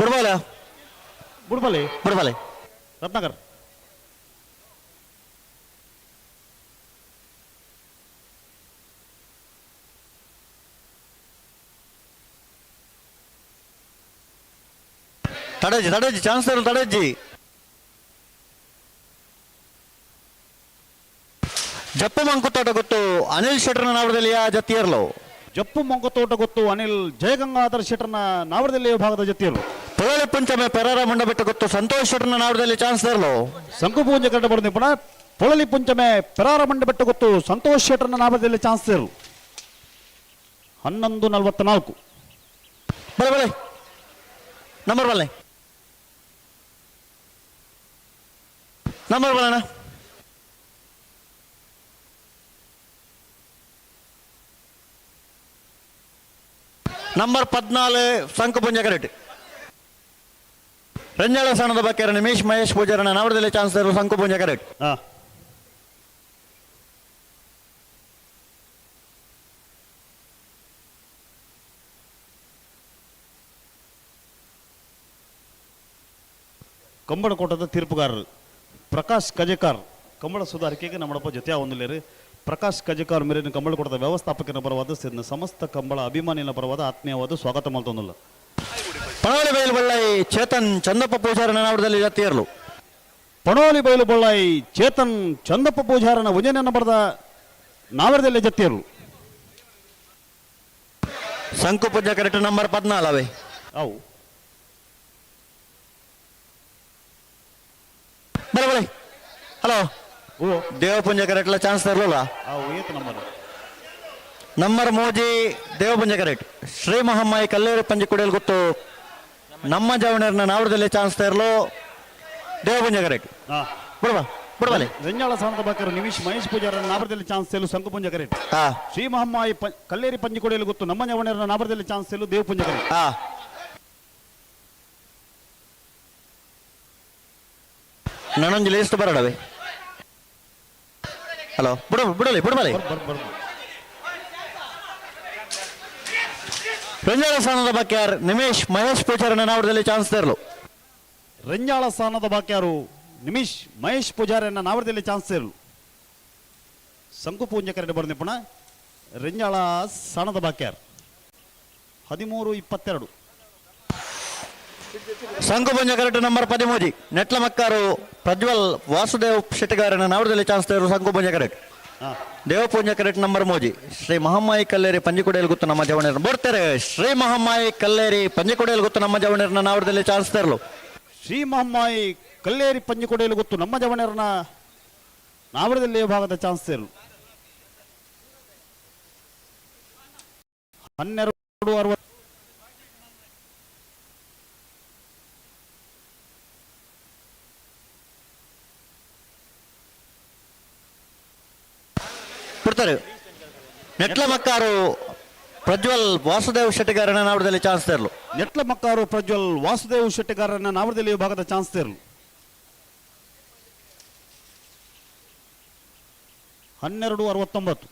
ಬುಡ್ಬಾಲ ಬುಡ್ಬಾಲೆ ಬುಡ್ಬಾಲೆ ರತ್ನಾಕರ್. ತಡಜ್ಜಿ ತಡಜ್ಜಿ ಚಾನ್ಸ್ ತರಲು ತಡಜ್ಜಿ. ಜಪ್ಪು ಮಂಕುತೋಟ ಗೊತ್ತು ಅನಿಲ್ ಶೆಟ್ಟರ್ನ ನಾವರದಲ್ಲಿ ಜತಿಯರ್ಲು. ಜಪ್ಪು ಮಂಕುತೋಟ ಗೊತ್ತು ಅನಿಲ್ ಜಯಗಂಗಾಧರ್ ಶೆಟ್ಟರ್ನ ನಾವರದಲ್ಲಿ ವಿಭಾಗದ ಜತಿಯರ್ಲು. ಪೊಳಲಿ ಪಂಚಮೆ ಪೆರಾರ ಮಂಡಪೆಟ್ಟು ಗೊತ್ತು ಸಂತೋಷ್ ಶೆಟ್ಟರ್ನ ನಾವರದಲ್ಲಿ ಚಾನ್ಸ್ ತರಲು ಸಂಕುಪೂಂಜ ಕರೆಕ್ಟ್ ಬರೋದು ಪುನಃ. ಪೊಳಲಿ ಪಂಚಮೆ ಪೆರಾರ ಮಂಡಪೆಟ್ಟು ಗೊತ್ತು ಸಂತೋಷ್ ಶೆಟ್ಟರ್ನ ನಾವರದಲ್ಲಿ ಚಾನ್ಸ್ ತರಲು. 11:44. ಬಲೆ ಬಲೆ ನಂಬರ್ ಬಲ್ಲೆ ನಂಬರ್ ಬಲಣ್ಣ. ನಂಬರ್ 14 ಸಂಕುಪುಂಜ ಕರೆಕ್ಟ್. ರಂಜಾಳ ಸಣ್ಣದ ಬಗ್ಗೆ ನಿಮೇಶ್ ಮಹೇಶ್ ಪೂಜಾರಣ ನಾವರದಲ್ಲಿ ಚಾನ್ಸ್ ತರಲು ಸಂಕುಪುಂಜ ಕರೆಕ್ಟ್. ಕಂಬಳಕೋಟದ ತೀರ್ಪುಗಾರರು ಪ್ರಕಾಶ್ ಕಜೇಕಾರ್ ಕಂಬಳ ಸುಧಾರಿಕೆಗೆ ನಮ್ಮಡಪ್ಪ ಜೊತೆ ಒಂದಿಲ್ಲೇರು. ಪ್ರಕಾಶ್ ಕಜೇಕಾರ್ ಮೇರಿನ ಕಂಬಳಕೋಟದ ವ್ಯವಸ್ಥಾಪಕನ ಪರವಾದ ಸಮಸ್ತ ಕಂಬಳ ಅಭಿಮಾನಿನ ಪರವಾದ ಆತ್ಮೀಯವಾದ ಸ್ವಾಗತ ಮಾಡ್ತೊಂದಿಲ್ಲ. ಪಣೋಲಿ ಬೈಲು ಬಳ್ಳಾಯಿ ಚೇತನ್ ಚಂದಪ್ಪ ಪೂಜಾರನ ನಾವರದಲ್ಲಿ ಜತಿಯರ್ಲು. ಪಣೋಲಿ ಬೈಲು ಬಳ್ಳಾಯಿ ಚೇತನ್ ಚಂದಪ್ಪ ಪೂಜಾರನ ಒಂಜನೇ ಬರೆದ ನಾವರದಲ್ಲಿ ಜತಿಯರ್ಲು. ಸಂಕುಪುಂಜ ಕರೆಕ್ಟ್ ನಂಬರ್ 14 ಅವೇ. ಅವು ಬಲೆ ಬಲೆ. ಹಲೋ ದೇವಪುಂಜ ಕರೆಕ್ಟ್ಲ ಚಾನ್ಸ್ ತರಲಿಲ್ಲ. ನಂಬರ್ ನಂಬರ್ ಮೋಜಿ ದೇವಪುಂಜ ಕರೆಕ್ಟ್. ಶ್ರೀ ಮಹಮ್ಮಾಯಿ ಕಲ್ಲೇರು ಪಂಜಿ ಕುಡಿಯಲು ಗೊತ್ತು ನಮ್ಮ ಜವಣರ್ನ ನಾವರದಲ್ಲಿ ಚಾನ್ಸ್ ತರಲು ದೇವಪುಂಜ ಕರೆಕ್ಟ್. ಬಿಡುವ ಬಿಡುವಲೆ. ರೆಂಜಾಳ ಸಾಣದ ಬಾಕರು ನಿಮಿಷ್ ಮಹೇಶ್ ಪೂಜಾರನ ನಾವರದಲ್ಲಿ ಚಾನ್ಸ್ ತೇಲು ಸಂಕುಪುಂಜ ಕರೆಕ್ಟ್. ಶ್ರೀ ಮಹಮ್ಮಾಯಿ ಕಲ್ಲೇರಿ ಪಂಜಿ ಕುಡಿಯಲು ಗೊತ್ತು ನಮ್ಮ ಜವಣರ್ನ ನಾವರದಲ್ಲಿ ಚಾನ್ಸ್ ತೇಲು ದೇವಪುಂಜ ಕರೆಕ್ಟ್. ನಾನೊಂದು ಲಿಸ್ಟ್ ಬರೋಡವೆ. ಹಲೋ ಬಿಡು ಬಿಡಲಿ ಬಿಡಬಲೆ. Renjala ಸ್ಥಾನದ ಬಾಕ್ಯಾರ್ ನಿಮೇಶ್ ಮಹೇಶ್ ಪೂಜಾರನ ನಾವರದಲ್ಲಿ ಚಾನ್ಸ್ ತರಲು. ರೆಂಜಾಳ ಸ್ಥಾನದ ಬಾಕ್ಯಾರು ನಿಮಿಷ್ ಮಹೇಶ್ ಪೂಜಾರನ್ನ ನಾವರದಲ್ಲಿ ಚಾನ್ಸ್ ತೇರಲು. ಸಂಕುಪೂಂಜ ಕರೆಡೆ ಬರ ನಿಪುಣ ರೆಂಜಾಳ ಸ್ಥಾನದ ಬಾಕ್ಯಾರ್ 13-22. ಸಂಕುಪುಂಜ ಕರೆಕ್ಟ್ ನಂಬರ್ 13 ನೆಟ್ಲ ಮಕ್ಕಾರು ಪ್ರಜ್ವಲ್ ವಾಸುದೇವ್ ಶೆಟ್ಟಿಗಾರನ ನಾವರದಲ್ಲಿ ಚಾನ್ಸ್ ತೇರು ಸಂಕುಪುಂಜ ಕರೆಕ್ಟ್. ದೇವಪೂಂಜ ಕರೆಕ್ಟ್ ನಂಬರ್ ಮೋಜಿ ಶ್ರೀ ಮಹಮ್ಮಾಯಿ ಕಲ್ಲೇರಿ ಪಂಜಿಕೊಡೆಯಲ್ಲಿ ಗೊತ್ತು ನಮ್ಮ ಜವಣೇರ್ ಬರ್ತಾರೆ. ಶ್ರೀ ಮಹಮ್ಮಾಯಿ ಕಲ್ಲೇರಿ ಪಂಜಿಕೊಡೆಯಲ್ಲಿ ಗೊತ್ತು ನಮ್ಮ ಜವಣೇರ್ನ ನಾವರದಲ್ಲಿ ಚಾನ್ಸ್ ತೇರಲು. ಶ್ರೀ ಮಹಮ್ಮಾಯಿ ಕಲ್ಲೇರಿ ಪಂಜಿಕೊಡೆಯಲ್ಲಿ ಗೊತ್ತು ನಮ್ಮ ಜವಣೇರ್ನ ನಾವರದಲ್ಲಿ ಭಾಗದ ಚಾನ್ಸ್ ತೇರಲು. 12-60. ಕೊಡ್ತಾರೆ ನೆಟ್ಲ ಮಕ್ಕಾರು ಪ್ರಜ್ವಲ್ ವಾಸುದೇವ್ ಶೆಟ್ಟಿಗಾರನ ನಾವರದಲ್ಲಿ ಚಾನ್ಸ್ ತೇರಲು. ನೆಟ್ಲ ಮಕ್ಕಾರು ಪ್ರಜ್ವಲ್ ವಾಸುದೇವ್ ಶೆಟ್ಟಿಗಾರನ ನಾವರದಲ್ಲಿ ವಿಭಾಗದ ಚಾನ್ಸ್ ತೇರಲು. 12-69.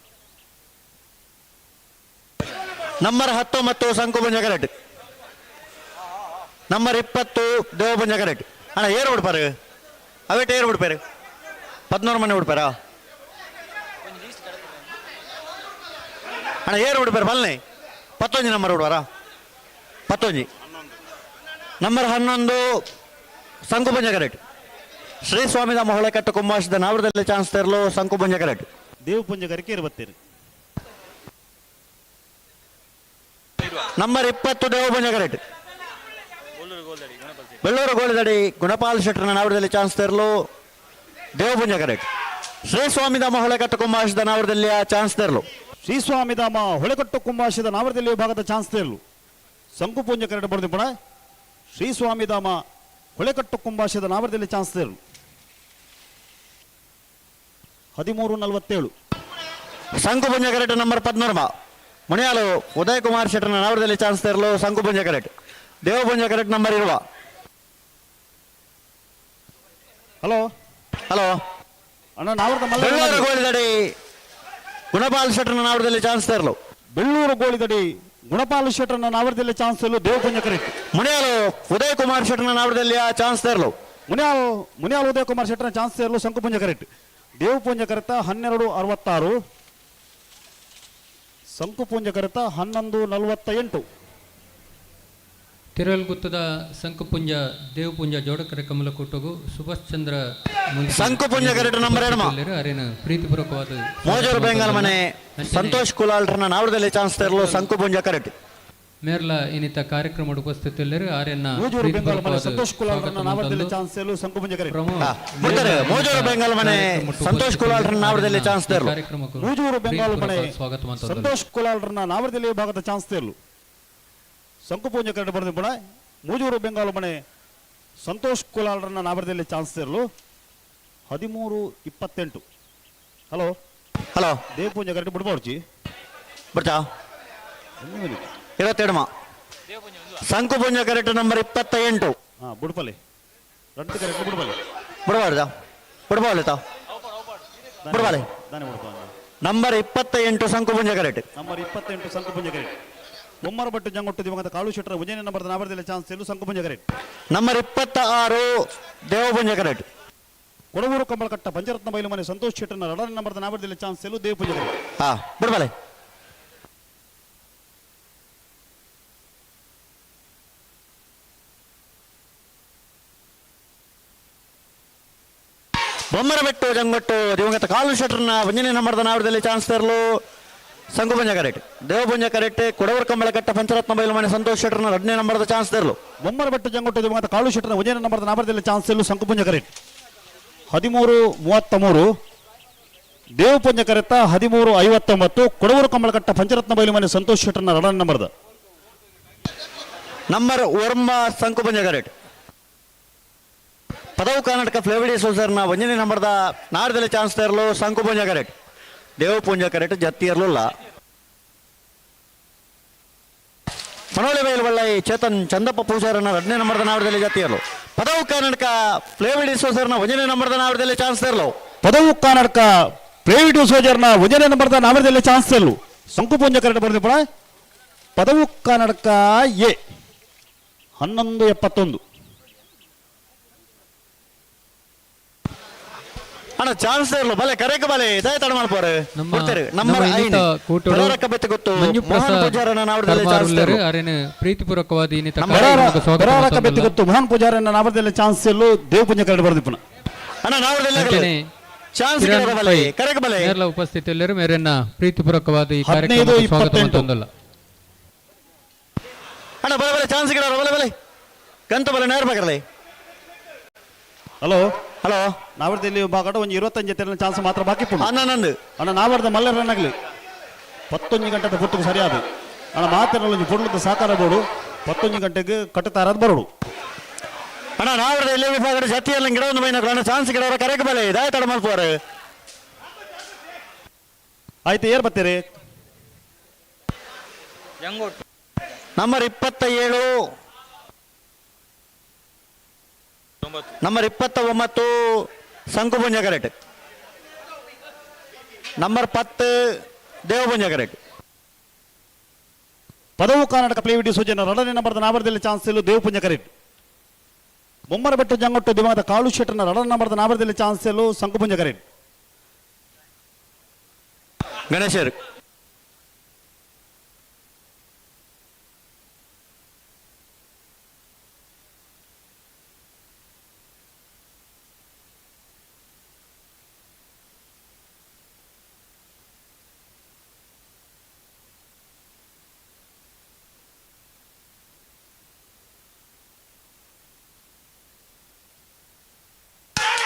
ನಂಬರ್ 19 ಸಂಕುಪುಂಜ ಕರೆಕ್ಟ್. ನಂಬರ್ 20 ದೇವಪುಂಜ ಕರೆಕ್ಟ್. ಅಣ್ಣ ಏರು ಬಿಡ್ಪಾರು ಅವೇಟ್ ಏರು ಬಿಡ್ಪಾರು 11 ಮನೆ ಬಿಡ್ಪಾರಾ ಅಣ್ಣ ಏರು ಬಿಡ್ಪಾರು ಬಲ್ನೆ 19 ನಂಬರ್ ಬಿಡುವಾರಾ 19 ನಂಬರ್ 11 ಸಂಕುಪುಂಜ ಕರೆಕ್ಟ್. ಶ್ರೀ ಸ್ವಾಮಿದ ಮೊಹಳೆಕಟ್ಟು ಕುಂಬಾಶದ ನಾವರದಲ್ಲಿ ಚಾನ್ಸ್ ತರಲು ಸಂಕುಪುಂಜ ಕರೆಕ್ಟ್. ದೇವಪುಂಜ ಕರೆಕೆ ಇರುವತ್ತೀರಿ. ನಂಬರ್ 20 ದೇವಪುಂಜ ಕರೆಕ್ಟ್. ಬೆಳ್ಳೂರು ಗೋಳಿದಡಿ ಗುಣಪಾಲ್ ಶೆಟ್ಟರ್ನ ನಾವರದಲ್ಲಿ ಚಾನ್ಸ್ ತರಲು ದೇವಪುಂಜ ಕರೆಕ್ಟ್. ಶ್ರೀ ಸ್ವಾಮಿಧಾಮ ಹೊಳೆಕಟ್ಟು ಕುಂಬಾಶದ ನಾವರದಲ್ಲಿ ಚಾನ್ಸ್ ತರಲು. ಶ್ರೀ ಸ್ವಾಮಿಧಾಮ ಹೊಳೆಕಟ್ಟು ಕುಂಬಾಶದ ನಾವರದಲ್ಲಿ ವಿಭಾಗದ ಚಾನ್ಸ್ ತೇರಲು. ಸಂಕುಪುಂಜ ಕರೆಕ್ಟ್ ಬರೆದಿಪಣ ಶ್ರೀ ಸ್ವಾಮಿಧಾಮ ಹೊಳೆಕಟ್ಟು ಕುಂಬಾಶದ ನಾವರದಲ್ಲಿ ಚಾನ್ಸ್ ತೇರಲು. 13-47. ಸಂಕುಪುಂಜ ಕರೆಕ್ಟ್ ನಂಬರ್ 13 ಮುನಿಯಾಲು ಉದಯ್ ಕುಮಾರ್ ಶೆಟ್ಟರ್ನ ನಾವರದಲ್ಲಿ ಚಾನ್ಸ್ ತೇರಲು ಸಂಕುಪುಂಜ ಕರೆಕ್ಟ್. ದೇವಪುಂಜ ಕರೆಕ್ಟ್ ನಂಬರ್ ಇರುವ. ಹಲೋ ಹಲೋ ಅಣ್ಣ ನಾವರದ ಬೆಳ್ಳೂರು ಗೋಳಿದಡಿ ಗುಣಪಾಲ್ ಶೆಟ್ಟರ್ನ ನಾವರದಲ್ಲಿ ಚಾನ್ಸ್ ತೇರಲು. ಬೆಳ್ಳೂರು ಗೋಳಿದಡಿ ಗುಣಪಾಲ್ ಶೆಟ್ಟರ್ನ ನಾವರದಲ್ಲಿ ಚಾನ್ಸ್ ತೇರಲು ದೇವಪುಂಜ ಕರೆಕ್ಟ್. ಮುನಿಯಾಲು ಉದಯ್ ಕುಮಾರ್ ಶೆಟ್ಟರ್ನ ನಾವರದಲ್ಲಿ ಚಾನ್ಸ್ ತೇರಲು. ಮುನಿಯಾಲು ಉದಯ್ ಕುಮಾರ್ ಶೆಟ್ಟರ್ನ ಚಾನ್ಸ್ ತೇರಲು ಸಂಕುಪುಂಜ ಕರೆಕ್ಟ್. ದೇವಪುಂಜ ಕರೆತ 12-66. ಸಂಕುಪುಂಜ ಕರೆತ 11-48. ತಿರುವಲ್ಗುತ್ತದ ಸಂಕುಪುಂಜ ದೇವಪುಂಜ ಜೋಡಕರೆ ಕಮಲಕೂಟಗು ಸುಭಾಷ್ ಚಂದ್ರ ಸಂಕುಪುಂಜ ಕರೆಕ್ಟ್ ನಂಬರ್ 2 ಅರೇನ ಪ್ರೀತಿಪೂರ್ವಕವಾದ ಮೋಜೂರು ಬೆಂಗಾಲ್ ಮನೆ ಸಂತೋಷ್ ಕುಲಾಲ್ರನ್ನ ನಾವರದಲ್ಲಿ ಚಾನ್ಸ್ ತೇರಲು ಸಂಕುಪುಂಜ ಕರೆಕ್ಟ್. ಮೇರ್ಲ ಇನ್ನಿತ ಕಾರ್ಯಕ್ರಮ ಉಪಸ್ಥಿತಿಯಲ್ಲಿರು ಆರ್ಯನ ಮೋಜೂರು ಬೆಂಗಾಲ್ ಮನೆ ಸಂತೋಷ್ ಕುಲಾಲ್ರನ್ನ ನಾವರದಲ್ಲಿ ಚಾನ್ಸ್ ತೇರಲು ಸಂಕುಪುಂಜ ಕರೆಕ್ಟ್. ಮೋಜೂರು ಬೆಂಗಾಲ್ ಮನೆ ಸಂತೋಷ್ ಕುಲಾಲ್ರನ್ನ ನಾವರದಲ್ಲಿ ಚಾನ್ಸ್ ತೇರಲು. ಮೋಜೂರು ಬೆಂಗಾಲ್ ಮನೆ ಸಂತೋಷ್ ಕುಲಾಲ್ರನ್ನ ನಾವರದಲ್ಲಿ ಭಾಗದ ಚಾನ್ಸ್ ತೇರಲು. ಸಂಕುಪುಂಜ ಕರೆಕ್ಟ್ ಬರೆದಿಪಣ ಮೂಜೂರು ಬೆಂಗಾಲು ಮನೆ ಸಂತೋಷ್ ಕುಲಾಲ್ರನ್ನ ನಾವರದಲ್ಲಿ ಚಾನ್ಸ್ ತೇರಲು. 13-28. Hello hello Devapunja correct ಬಿಡ್ಬಾರ್ಜಿ ಬಿಡ್ತಾ 22 ಸಂಕುಪುಂಜ ಕರೆಕ್ಟ್ ನಂಬರ್ 28. ಹಾಂ ಬುಡ್ಪಲ್ಲಿ ರಂಟು ಕರೆಕ್ಟ್ ಬುಡ್ಪಲ್ಲಿ ಬಿಡಬಾರ್ದ ಬಿಡಬಾರ್ದ ಬಿಡಬಾಲೆ number 28 Sankupunja correct. Number 28 Sankupunja ಕರೆಕ್ಟ್. ಬೊಮ್ಮರ ಭಟ್ಟು ಜಂಗೊಟ್ಟು ದಿವಂಗತ ಕಾಳು ಶೆಟ್ಟರ ಉಜ್ಜಯಿನಿ ನಂಬರ್ ನಾವರದಲ್ಲಿ ಚಾನ್ಸ್ ತೇರಲು ಸಂಕುಪುಂಜ ಕರೆಕ್ಟ್. ನಂಬರ್ 26 ದೇವಪುಂಜ ಕರೆಕ್ಟ್. ಕೊಡವೂರು ಕಂಬಳಕಟ್ಟ ಪಂಚರತ್ನ ಬೈಲು ಮನೆ ಸಂತೋಷ್ ಶೆಟ್ಟರ್ನ 2ನೇ ನಂಬರ್ ನಾವರದಲ್ಲಿ ಚಾನ್ಸ್ ತೇರಲು ದೇವಪುಂಜ ಕರೆಕ್ಟ್. ಹಾ ಬಿಡಬಾಲೆ. ಬೊಮ್ಮರಬೆಟ್ಟು ಜಂಗೊಟ್ಟು ದಿವಂಗತ ಕಾಲು ಶೆಟ್ಟರ್ನ 1ನೇ ನಂಬರ್ದ ನಾವರದಲ್ಲಿ ಚಾನ್ಸ್ ತೇರಲು ಸಂಕುಪುಂಜ ಕರೆಕ್ಟ್. ದೇವಪುಂಜ ಕರೆಕ್ಟ್. ಕೊಡವೂರು ಕಂಬಳಕಟ್ಟ ಪಂಚರತ್ನ ಬೈಲು ಮನೆ ಸಂತೋಷ್ ಶೆಟ್ಟರ್ನ 2ನೇ ನಂಬರ್ದ ಚಾನ್ಸ್ ತೇರಲು. ಬೊಮ್ಮರಬೆಟ್ಟು ಜಂಗೊಟ್ಟು ದಿವಂಗತ ಕಾಳು ಶೆಟ್ಟರ್ನ 1ನೇ ನಂಬರ್ದ ನಾವರದಲ್ಲಿ ಚಾನ್ಸ್ ತೇರಲು ಸಂಕುಪುಂಜ ಕರೆಕ್ಟ್. 13-33. ದೇವಪುಂಜ ಕರೆತ 13-59. ಕೊಡವೂರು ಕಂಬಳಕಟ್ಟ ಪಂಚರತ್ನ ಬೈಲು ಮನೆ ಸಂತೋಷ್ ಶೆಟ್ಟರ್ನ 2ನೇ ನಂಬರ್ದ ನಂಬರ್ 9 ಸಂಕುಪುಂಜ ಕರೆಕ್ಟ್. ಪದವು ಕರ್ನಾಟಕ ಫ್ಲೇವಿಡಿ ಸೋಸರ್ನ 1ನೇ ನಂಬರ್ದ ನಾಡದಲ್ಲಿ ಚಾನ್ಸ್ ತೇರಲು ಸಂಕುಪುಂಜ ಕರೆಕ್ಟ್. ದೇವಪುಂಜ ಕರೆಕ್ಟ್ ಜತ್ತಿ ಇರಲಿಲ್ಲ. ಮನೋಳಿ ಬೈಲ್ ಬಳ್ಳೈ ಚೇತನ್ ಚಂದಪ್ಪ ಪೂಜಾರನ 2ನೇ ನಂಬರ್ದ ನಾವರದಲ್ಲಿ ಜತಿಯಲು. ಪದವು ಕರ್ನಾಟಕ ಫ್ಲೇವಿಡಿ ಸೋಸರ್ನ 1ನೇ ನಂಬರ್ದ ನಾವರದಲ್ಲಿ ಚಾನ್ಸ್ ತೇರಲು. ಪದವು ಕರ್ನಾಟಕ ಫ್ಲೇವಿಡಿ ಸೋಜರ್ನ 1ನೇ ನಂಬರ್ದ ನಾವರದಲ್ಲಿ ಚಾನ್ಸ್ ತೇರಲು. ಸಂಕುಪುಂಜ ಕರೆಕ್ಟ್ ಬರೆದಿಪಣ ಪದವು ಕರ್ನಾಟಕ ಎ 11:71. ಅಣ್ಣ ಚಾನ್ಸ್ ಇರಲು ಬಲೆ ಕರೆಕ್ ಬಲೆ ದಯ ತಡ ಮಾಡ್ಪೋರು ನಮ್ಮ ಇನ್ನಿತ ಕೂಟಡು ಮಂಜುಪ್ರಸಾದ್ ಕರ್ಮಾರುಲ್ಲರು ಅರೆನ ಪ್ರೀತಿಪೂರ್ವಕವಾದ ಇನ್ನಿತ ಕಾರ್ಯಕ್ರಮಕ್ಕೆ ಸ್ವಾಗತ ಬೆರಾರಕ ಗೊತ್ತು ಮೋಹನ್ ಪೂಜಾರನ್ನ ನಾವರದಲ್ಲಿ ಚಾನ್ಸ್ ಎಲ್ಲು ದೇವಪುಂಜ ಕರಡು ಬರ್ದಿಪ್ಪನ ಅಣ್ಣ ನಾವರದಲ್ಲಿ ಚಾನ್ಸ್ ಬಲೆ ಕರೆಕ್ ಬಲೆ ನೇರ್ಲ ಉಪಸ್ಥಿತಿಯಲ್ಲಿರು ಮೇರೆನ್ನ ಪ್ರೀತಿಪೂರ್ವಕವಾದ ಈ ಕಾರ್ಯಕ್ರಮಕ್ಕೆ ಸ್ವಾಗತ ಮಂತೊಂದಲ್ಲ. ಅಣ್ಣ ಬಲೆ ಬಲೆ ಚಾನ್ಸ್ ಗಿಡ ಬಲೆ ಬಲೆ ಗಂತ ಬಲೆ ನೇರ ಬಗರ್ಲೆ. ಹಲೋ ಹಲೋ ನಾವರದಲ್ಲಿ ವಿಭಾಗದ ಒಂದು 25 ತೆರನ ಚಾನ್ಸ್ ಮಾತ್ರ ಬಾಕಿ ಪುಣ್ಣ. ಅಣ್ಣ ನಂದು ಅಣ್ಣ ನಾವರದ ಮಲ್ಲರನ್ನಾಗಲಿ 11 ಗಂಟೆದ ಪುಟ್ಟకు ಸರಿಯಾದ ಅಣ್ಣ ಮಾತಿನಲ್ಲಿ ಪುಡ್ಲದ ಸಾಕಾರ ಬೋಡು 11 ಗಂಟೆಗೆ ಕಟ್ಟುತ್ತಾರದ್ ಬರೋಡು. ಅಣ್ಣ ನಾವರದ ಎಲ್ಲ ವಿಭಾಗದ ಜತಿಯಲ್ಲಿ ಗಿಡ ಒಂದು ಮೈನ ಅಣ್ಣ ಚಾನ್ಸ್ ಗಿಡವರ ಕರೆಕ್ ಬಲೆ ದಾಯ ತಡ ಮಲ್ಪೋರು. ಆಯ್ತು ಏರ್ ಬರ್ತೀರಿ. Number 27 number 29 Shankubunja correct number 10 Devapunja correct. ಪದವು ಕರ್ನಾಟಕ ಪ್ಲೇವಿಡಿ ಸೂಚನೆ ಎರಡನೇ ನಂಬರ್ದ ನಾವರದಲ್ಲಿ ಚಾನ್ಸ್ ಇಲ್ಲ ದೇವಪುಂಜ ಕರೆಕ್ಟ್. ಬೊಮ್ಮರಬೆಟ್ಟು ಜಂಗೊಟ್ಟು ದಿವಂಗತ ಕಾಳು ಶೆಟ್ಟನ ಎರಡನೇ ನಂಬರ್ದ ನಾವರದಲ್ಲಿ ಚಾನ್ಸ್ ಇಲ್ಲ ಸಂಕುಪುಂಜ ಕರೆಕ್ಟ್. ಗಣೇಶರ್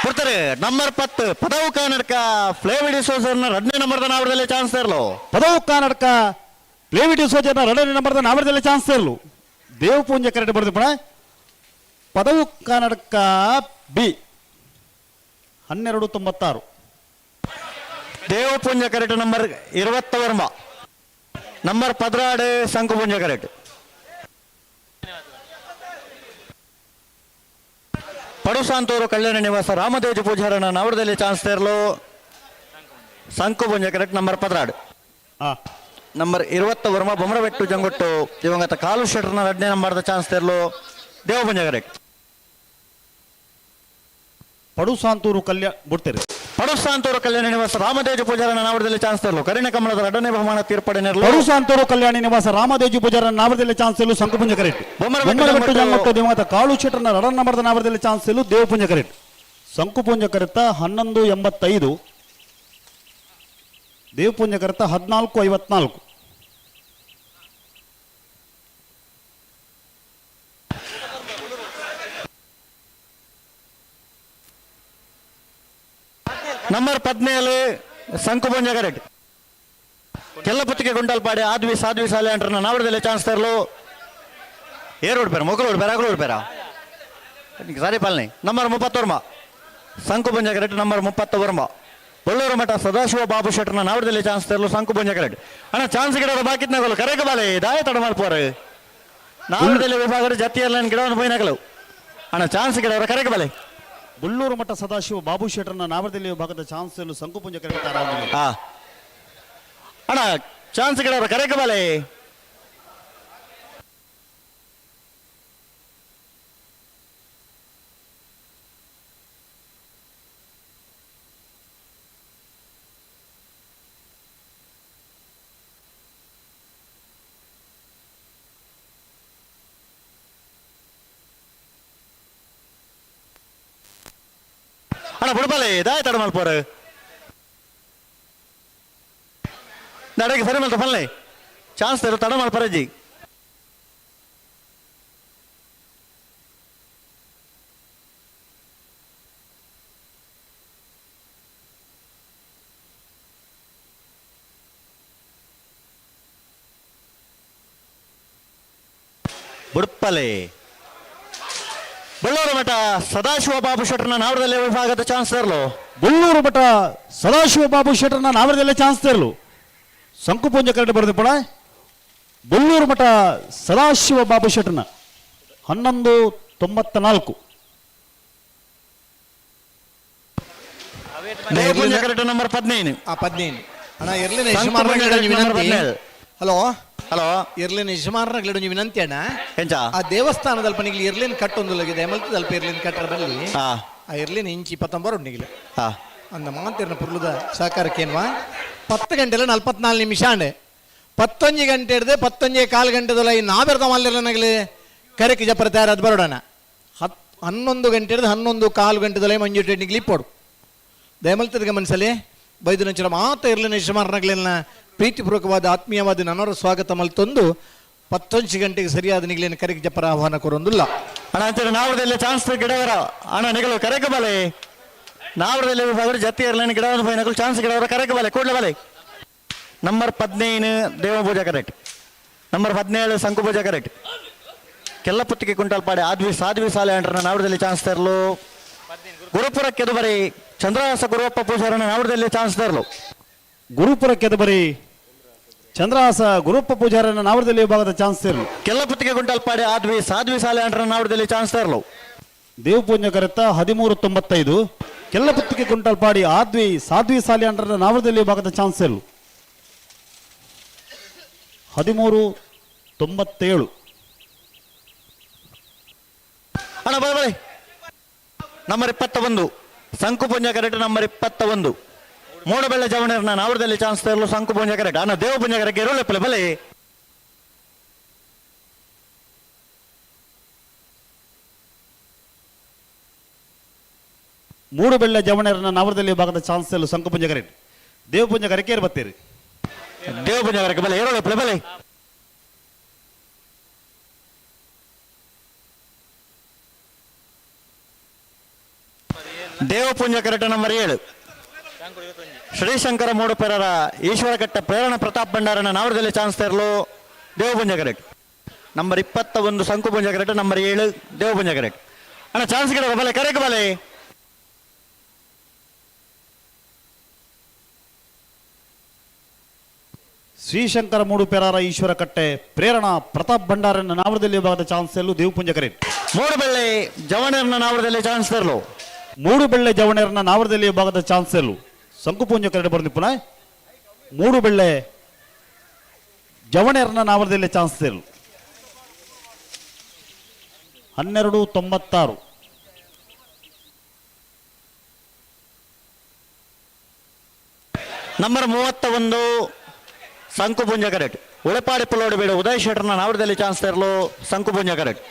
ಕೊಡ್ತಾರೆ ನಂಬರ್ 10 ಪದವು ಕರ್ನಾಟಕ ಫ್ಲೇವಿಡಿ ಸೋಸರ್ನ ಎರಡನೇ ನಂಬರ್ದ ನಾವರದಲ್ಲಿ ಚಾನ್ಸ್ ಇರಲು. ಪದವು ಕರ್ನಾಟಕ ಫ್ಲೇವಿಡಿ ಸೋಜರ್ನ ಎರಡನೇ ನಂಬರ್ದ ನಾವರದಲ್ಲಿ ಚಾನ್ಸ್ ಇರಲು ದೇವಪೂಂಜ ಕರೆಕ್ಟ್ ಬರ್ದಿಪ್ಪಣ. ಪದವು Karnataka B 12:96. ದೇವಪುಂಜ correct number 29 number 16 Shankupunja correct. Padusanthur Kalyana Nivasa Ramadeja ಪೂಜಾರನ ನವರದಲ್ಲಿ chance ತೇರಲು ಸಂಕುಪುಂಜ correct number 16. Number 29 Bommarabettu Jangottu ದಿವಂಗತ ಕಾಲು ಶೆಟ್ಟರ್ನ ಎರಡನೇ ನಂಬರ್ದ ಚಾನ್ಸ್ ತೇರಲು ದೇವಪುಂಜ ಕರೆಕ್ಟ್. ಪಡುಸಾಂತೂರು ಕಲ್ಯಾಣ ಬಿಡ್ತೀರಿ. ಪಡುಸಾಂತೂರು ಕಲ್ಯಾಣ ನಿವಾಸ ರಾಮದೇಜ ಪೂಜಾರನ ನಾವರದಲ್ಲಿ ಚಾನ್ಸ್ ತೇರಲು ಕರಿಣ ಕಮಲದ ಎರಡನೇ ಬಹುಮಾನ ತೀರ್ಪಡೆ ನೆರಳು. ಪಡುಸಾಂತೂರು ಕಲ್ಯಾಣಿ ನಿವಾಸ ರಾಮದೇಜಿ ಪೂಜಾರನ ನಾವರದಲ್ಲಿ ಚಾನ್ಸ್ ಇಲ್ಲೂ ಸಂಕುಪುಂಜ ಕರೆಕ್ಟ್. ಬೊಮ್ಮರಬೆಟ್ಟು ಜಂಗೊಟ್ಟು ದಿವಂಗತ ಕಾಳು ಶೆಟ್ಟರ್ನ ಎರಡನೇ ನಂಬರ್ದ ನಾವರದಲ್ಲಿ ಚಾನ್ಸ್ ಇಲ್ಲೂ ದೇವಪುಂಜ ಕರೆಕ್ಟ್. ಸಂಕುಪುಂಜ ಕರೆತ 11:85, ದೇವಪುಂಜ ಕರೆತ 14:54. ನಂಬರ್ 17 ಸಂಕುಪುಂಜ ಕರೆಕ್ಟ್. ಕೆಲ್ಲಪುತ್ತಿಗೆ ಗುಂಡಲ್ಪಾಡಿ ಆದ್ವಿ ಸಾದ್ವಿ ಸಾಲೆ ಅಂಟ್ರನ್ನ ನಾವರದಲ್ಲಿ ಚಾನ್ಸ್ ತರಲು ಏರ್ ಓಡ್ಬೇರ ಮೊಗಲು ಓಡ್ಬೇರ ಅಗಲು ಓಡ್ಬೇರ ಸರಿ ಪಾಲನೆ. Number 31 Shankupunja correct. Number 31 Bollur Math Sadashiva Babu ಶೆಟ್ಟರ್ನ ನಾವರದಲ್ಲಿ chance ತರಲು ಸಂಕುಪುಂಜ ಕರೆಕ್ಟ್. ಅಣ್ಣ ಚಾನ್ಸ್ ಗಿಡ ಬಾಕಿತ್ನಾಗಲು ಕರೆಕ ಬಾಲೆ ದಾಯ ತಡ ಮಾಡ್ಪೋರು ನಾವರದಲ್ಲಿ ವಿಭಾಗದ ಜತಿಯಲ್ಲ ಗಿಡವನ್ನು ಬೈನಾಗಲು ಅಣ್ಣ ಚಾನ್ಸ್ ಗಿಡವರ ಕರೆಕ ಬಾಲೆ. ಬುಳ್ಳೂರು ಮಠ ಸದಾಶಿವ ಬಾಬು ಶೆಟ್ಟರ್ನ ನಾವರದಲ್ಲಿ ವಿಭಾಗದ ಚಾನ್ಸ್ ಸಂಕುಪುಂಜ ಕರೆಕ್ಟ್. ಅಣ್ಣ ಚಾನ್ಸ್ ಗಿಡವರ ಕರೆಕ ಬಾಲೆ. ಅಣ್ಣ ಬುಡಬಾಲೆ ದಾಯ ತಡ ಮಲ್ಪೋರು ನಡಗೆ ಸರಿ ಮಲ್ತ ಫಲ್ಲೆ ಚಾನ್ಸ್ ತರು ತಡ ಮಲ್ಪರಜ್ಜಿ. ಬುಡ್ಪಲೆ ಬಳ್ಳೂರು ಮಠ ಸದಾಶಿವ ಬಾಬು ಶೆಟ್ಟರ್ನ ನಾವರದಲ್ಲಿ ವಿಭಾಗದ ಚಾನ್ಸ್ ತರಲು. ಬಳ್ಳೂರು ಮಠ ಸದಾಶಿವ ಬಾಬು ಶೆಟ್ಟರ್ನ ನಾವರದಲ್ಲೇ ಚಾನ್ಸ್ ತರಲು ಸಂಕುಪುಂಜ ಕರೆಕ್ಟ್ ಬರೆದಿಪ್ಪಣ. ಬಳ್ಳೂರು ಮಠ ಸದಾಶಿವ ಬಾಬು ಶೆಟ್ಟರ್ನ 11:94. Devapunja correct number 15. 15 ಅಣ್ಣ ಇರ್ಲಿನ ವಿನಂತಿ. ಹಲೋ ಹಲೋ ಇರ್ಲಿನ ಯಜಮಾನರಾಗ್ಲಿ ಒಂಜಿ ವಿನಂತಿ ಅಣ್ಣ. ಎಂಚ? ಆ ದೇವಸ್ಥಾನದಲ್ಪ ನಿಗ್ಲಿ ಇರ್ಲಿನ ಕಟ್ಟೊಂದು ಎಮಲ್ತದಲ್ಪ ಇರ್ಲಿನ ಕಟ್ಟರ ಬಲ್ಲಿ. ಆ ಇರ್ಲಿನ ಇಂಚಿ 29 ಉಂಡಿಗಿಲ್ಲ. ಅಂದ ಮಾತಿರ್ನ ಪುರ್ಲುದ ಸಹಕಾರಕ್ಕೇನ್ವಾ 10 ಗಂಟೆಲ್ಲ 44 ನಿಮಿಷ ಅಂಡೆ 11 ಗಂಟೆ ಹಿಡ್ದೆ 11:15 ಗಂಟೆದಲ್ಲ ಈ ನಾವೆರ್ದ ಮಲ್ಲಿರನಗಲಿ ಕರೆಕ್ ಜಪರ ತಯಾರಾದ ಬರೋಡಣ. 11 ಗಂಟೆ ಹಿಡ್ದು 11:15 ಗಂಟೆದಲ್ಲ ಮಂಜು ಟೆಂಡಿಗೆ ಇಪ್ಪೋಡು. ದಯಮಲ್ತದ ಗಮನಿಸಲಿ ಬೈದು ನಂಚರ ಮಾತ ಇರ್ಲಿನ ಯಜಮಾನರಾಗ್ಲಿನ ಪ್ರೀತಿಪೂರ್ವಕವಾದ ಆತ್ಮೀಯವಾದ ನನ್ನವರ ಸ್ವಾಗತ ಮಲ್ತೊಂದು 11 ಗಂಟೆಗೆ ಸರಿಯಾದ ನಿಗ್ಲಿನ ಕರೆಕ್ ಜಪರ ಆಹ್ವಾನ ಕೊರೊಂದುಲ್ಲ. ಅಣ್ಣ ಅಂತಾರೆ ನಾವರದಲ್ಲಿ ಚಾನ್ಸ್ ಗಿಡವರ ಅಣ್ಣ ನಿಗಲು ಕರೆಕ್ ಬಲೆ ನಾವರದಲ್ಲಿ ವಿಭಾಗದ ಜತಿ ಇರ್ಲಿನ ಗಿಡ ನಗಲು ಚಾನ್ಸ್ ಗಿಡವರ ಕರೆಕ್ ಬಲೆ ಕೂಡಲೇ ಬಲೆ. ನಂಬರ್ 15 ದೇವಪೂಜಾ ಕರೆಕ್ಟ್, ನಂಬರ್ 17 ಶಂಕು ಪೂಜಾ ಕರೆಕ್ಟ್. ಕೆಲ್ಲಪುತ್ತಿಗೆ ಕುಂಟಲ್ಪಾಡಿ ಆದ್ವಿ ಸಾಧ್ವಿ ಸಾಲೆ ಅಂಟ್ರನ್ನ ನಾವರದಲ್ಲಿ ಚಾನ್ಸ್ ತರಲು. ಗುರುಪುರ ಕೆದುಬರಿ ಚಂದ್ರಹಾಸ ಗುರುವಪ್ಪ ಪೂಜಾರನ್ನ ನಾವರದಲ್ಲಿ ಚಾನ್ಸ್ ತರಲು. ಗುರುಪುರ ಕೆದುಬರಿ ಚಂದ್ರಹಾಸ ಗುರುಪ್ಪ ಪೂಜಾರನ್ನ ನಾವರದಲ್ಲಿ ವಿಭಾಗದ ಚಾನ್ಸ್ ತರಲು. ಕೆಲ್ಲಪುತ್ತಿಗೆ ಗುಂಟಲ್ಪಾಡಿ ಆದ್ವಿ ಸಾಧ್ವಿ ಸಾಲೆ ಅಂಟ್ರನ್ನ ನಾವರದಲ್ಲಿ ಚಾನ್ಸ್ ತರಲು. ದೇವಪೂಜೆ ಕರೆತ 13:95 ಕೆಲ್ಲಪುತ್ತಿಗೆ ಕುಂಟಲ್ಪಾಡಿ ಆದ್ವಿ ಸಾಧ್ವಿ ಸಾಲೆ ಅಂಟ್ರನ್ನ ನಾವರದಲ್ಲಿ ವಿಭಾಗದ ಚಾನ್ಸ್ ತರಲು. 13:97. ಅಣ್ಣ ಬಳೆ ಬಳೆ. ನಂಬರ್ 21 ಶಂಕು ಪುಂಜ ಕರೆಕ್ಟ್, ನಂಬರ್ 21 ಮೂಡಬೆಳ್ಳ ಜವಣರ್ನ ನಾವರದಲ್ಲಿ ಚಾನ್ಸ್ ತರಲು ಶಂಕು ಪುಂಜ ಕರೆಕ್ಟ್. ಅಣ್ಣ ದೇವ ಪುಂಜ ಕರೆಕ್ಟ್ ಇರೋಲೆಪ್ಪಲೆ ಬಲೆ. ಮೂಡುಬೆಳ್ಳ ಜವಣರ್ನ ನಾವರದಲ್ಲಿ ವಿಭಾಗದ ಚಾನ್ಸ್ ತರಲು ಶಂಕು ಪುಂಜ ಕರೆಕ್ಟ್. ದೇವ ಪುಂಜ ಕರೆಕೇರ್ ಬತ್ತೀರಿ. ದೇವ ಪುಂಜ ಕರೆಕ್ಟ್ ಬಲೆ ಏರೋಲೆಪ್ಪಲೆ ಬಲೆ. ದೇವಪುಂಜ ಕರೆಕ್ಟ್ ನಂಬರ್ 7 ಶ್ರೀಶಂಕರ ಮೂಡುಪೆರರ ಈಶ್ವರಘಟ್ಟ ಪ್ರೇರಣ ಪ್ರತಾಪ್ ಭಂಡಾರನ ನಾವರದಲ್ಲಿ ಚಾನ್ಸ್ ತರಲು ದೇವಪುಂಜ ಕರೆಕ್ಟ್. ನಂಬರ್ 21 ಶಂಕುಪುಂಜ ಕರೆಕ್ಟ್, ನಂಬರ್ 7 ದೇವಪುಂಜ ಕರೆಕ್ಟ್. ಅಣ್ಣ ಚಾನ್ಸ್ ಗಿಡ ಬಲೆ ಕರೆಕ್ಟ್ ಬಲೆ. ಶ್ರೀಶಂಕರ ಮೂಡುಪೆರರ ಈಶ್ವರಕಟ್ಟೆ ಪ್ರೇರಣಾ ಪ್ರತಾಪ್ ಭಂಡಾರನ ನಾವರದಲ್ಲಿ ವಿಭಾಗದ ಚಾನ್ಸ್ ತರಲು ದೇವಪುಂಜ ಕರೆಕ್ಟ್. ಮೂಡುಬೆಳ್ಳೆ ಜವಣರ್ನ ನಾವರದಲ್ಲಿ ಚಾನ್ಸ್ ತರಲು. ಮೂಡುಬೆಳ್ಳೆ ಜವಣರ್ನ ನಾವರದಲ್ಲಿ ವಿಭಾಗದ ಚಾನ್ಸ್ ತರಲು ಶಂಕುಪುಂಜ ಕರೆಕ್ಟ್ ಬರೆದು ಪುನಃ ಮೂಡುಬೆಳ್ಳೆ ಜವಣರ್ನ ನಾವರದಲ್ಲಿ ಚಾನ್ಸ್ ತರಲು. 12:96. Number 31 ಶಂಕುಪುಂಜ correct. ಉಳೆಪಾಡಿ ಪುಲ್ಲೋಡು ಬೇಡ ಉದಯ್ ಶೆಟ್ಟರ್ನ ನಾವರದಲ್ಲಿ ಚಾನ್ಸ್ ತರಲು ಶಂಕುಪುಂಜ ಕರೆಕ್ಟ್.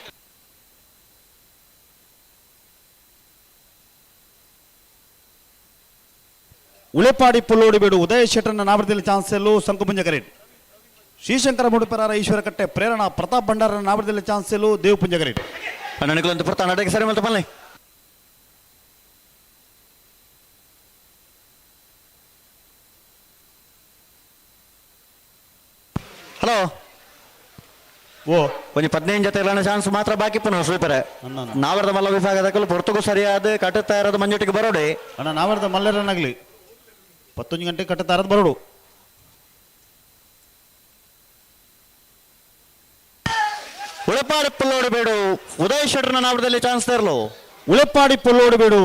ಉಳೆಪಾಡಿ ಪುಲ್ಲೋಡಿ ಬೇಡು ಉದಯ ಶೆಟ್ಟರ್ನ ನಾವರದಲ್ಲಿ ಚಾನ್ಸ್ ತರಲು ಶಂಕುಪುಂಜ ಕರೆಕ್ಟ್. ಶ್ರೀಶಂಕರ ಮೂಡುಪೆರಾರ ಈಶ್ವರಕಟ್ಟೆ ಪ್ರೇರಣಾ ಪ್ರತಾಪ್ ಭಂಡಾರನ ನಾವರದಲ್ಲಿ ಚಾನ್ಸ್ ತರಲು ದೇವಪುಂಜ ಕರೆಕ್ಟ್. ಅಣ್ಣನಿಗಳಂತ ಪುರ್ತ ನಟಕ್ಕೆ ಸರಿ ಮಲ್ತ ಪಲ್ಲೆ. ಹಲೋ ಓ ಒಂಜಿ 15 ಜೊತೆ ಇಲ್ಲನ ಚಾನ್ಸ್ ಮಾತ್ರ ಬಾಕಿ ಪುನಃ ಸ್ವೀಪರೆ. ನಾವರದ ಮಲ್ಲ ವಿಭಾಗದ ಪೊರ್ತುಗು ಸರಿಯಾದ ಕಟ್ಟುತ್ತಾ ಇರೋದು ಮಂಜುಟಿಗೆ ಬರೋಡಿ. ಅಣ್ಣ ನಾವರದ ಮಲ್ಲರನ್ನಾಗ್ಲಿ 11 ಗಂಟೆಗೆ ಕಟ್ಟುತ್ತಾ ಇರೋದು ಬರೋಡು. ಉಳೆಪಾಡಿ ಪುಲ್ಲೋಡು ಬೇಡು ಉದಯ್ ಶೆಟ್ಟರ್ನ ನಾವರದಲ್ಲಿ ಚಾನ್ಸ್ ತರಲು. ಉಳೆಪಾಡಿ ಪುಲ್ಲೋಡು ಬೇಡು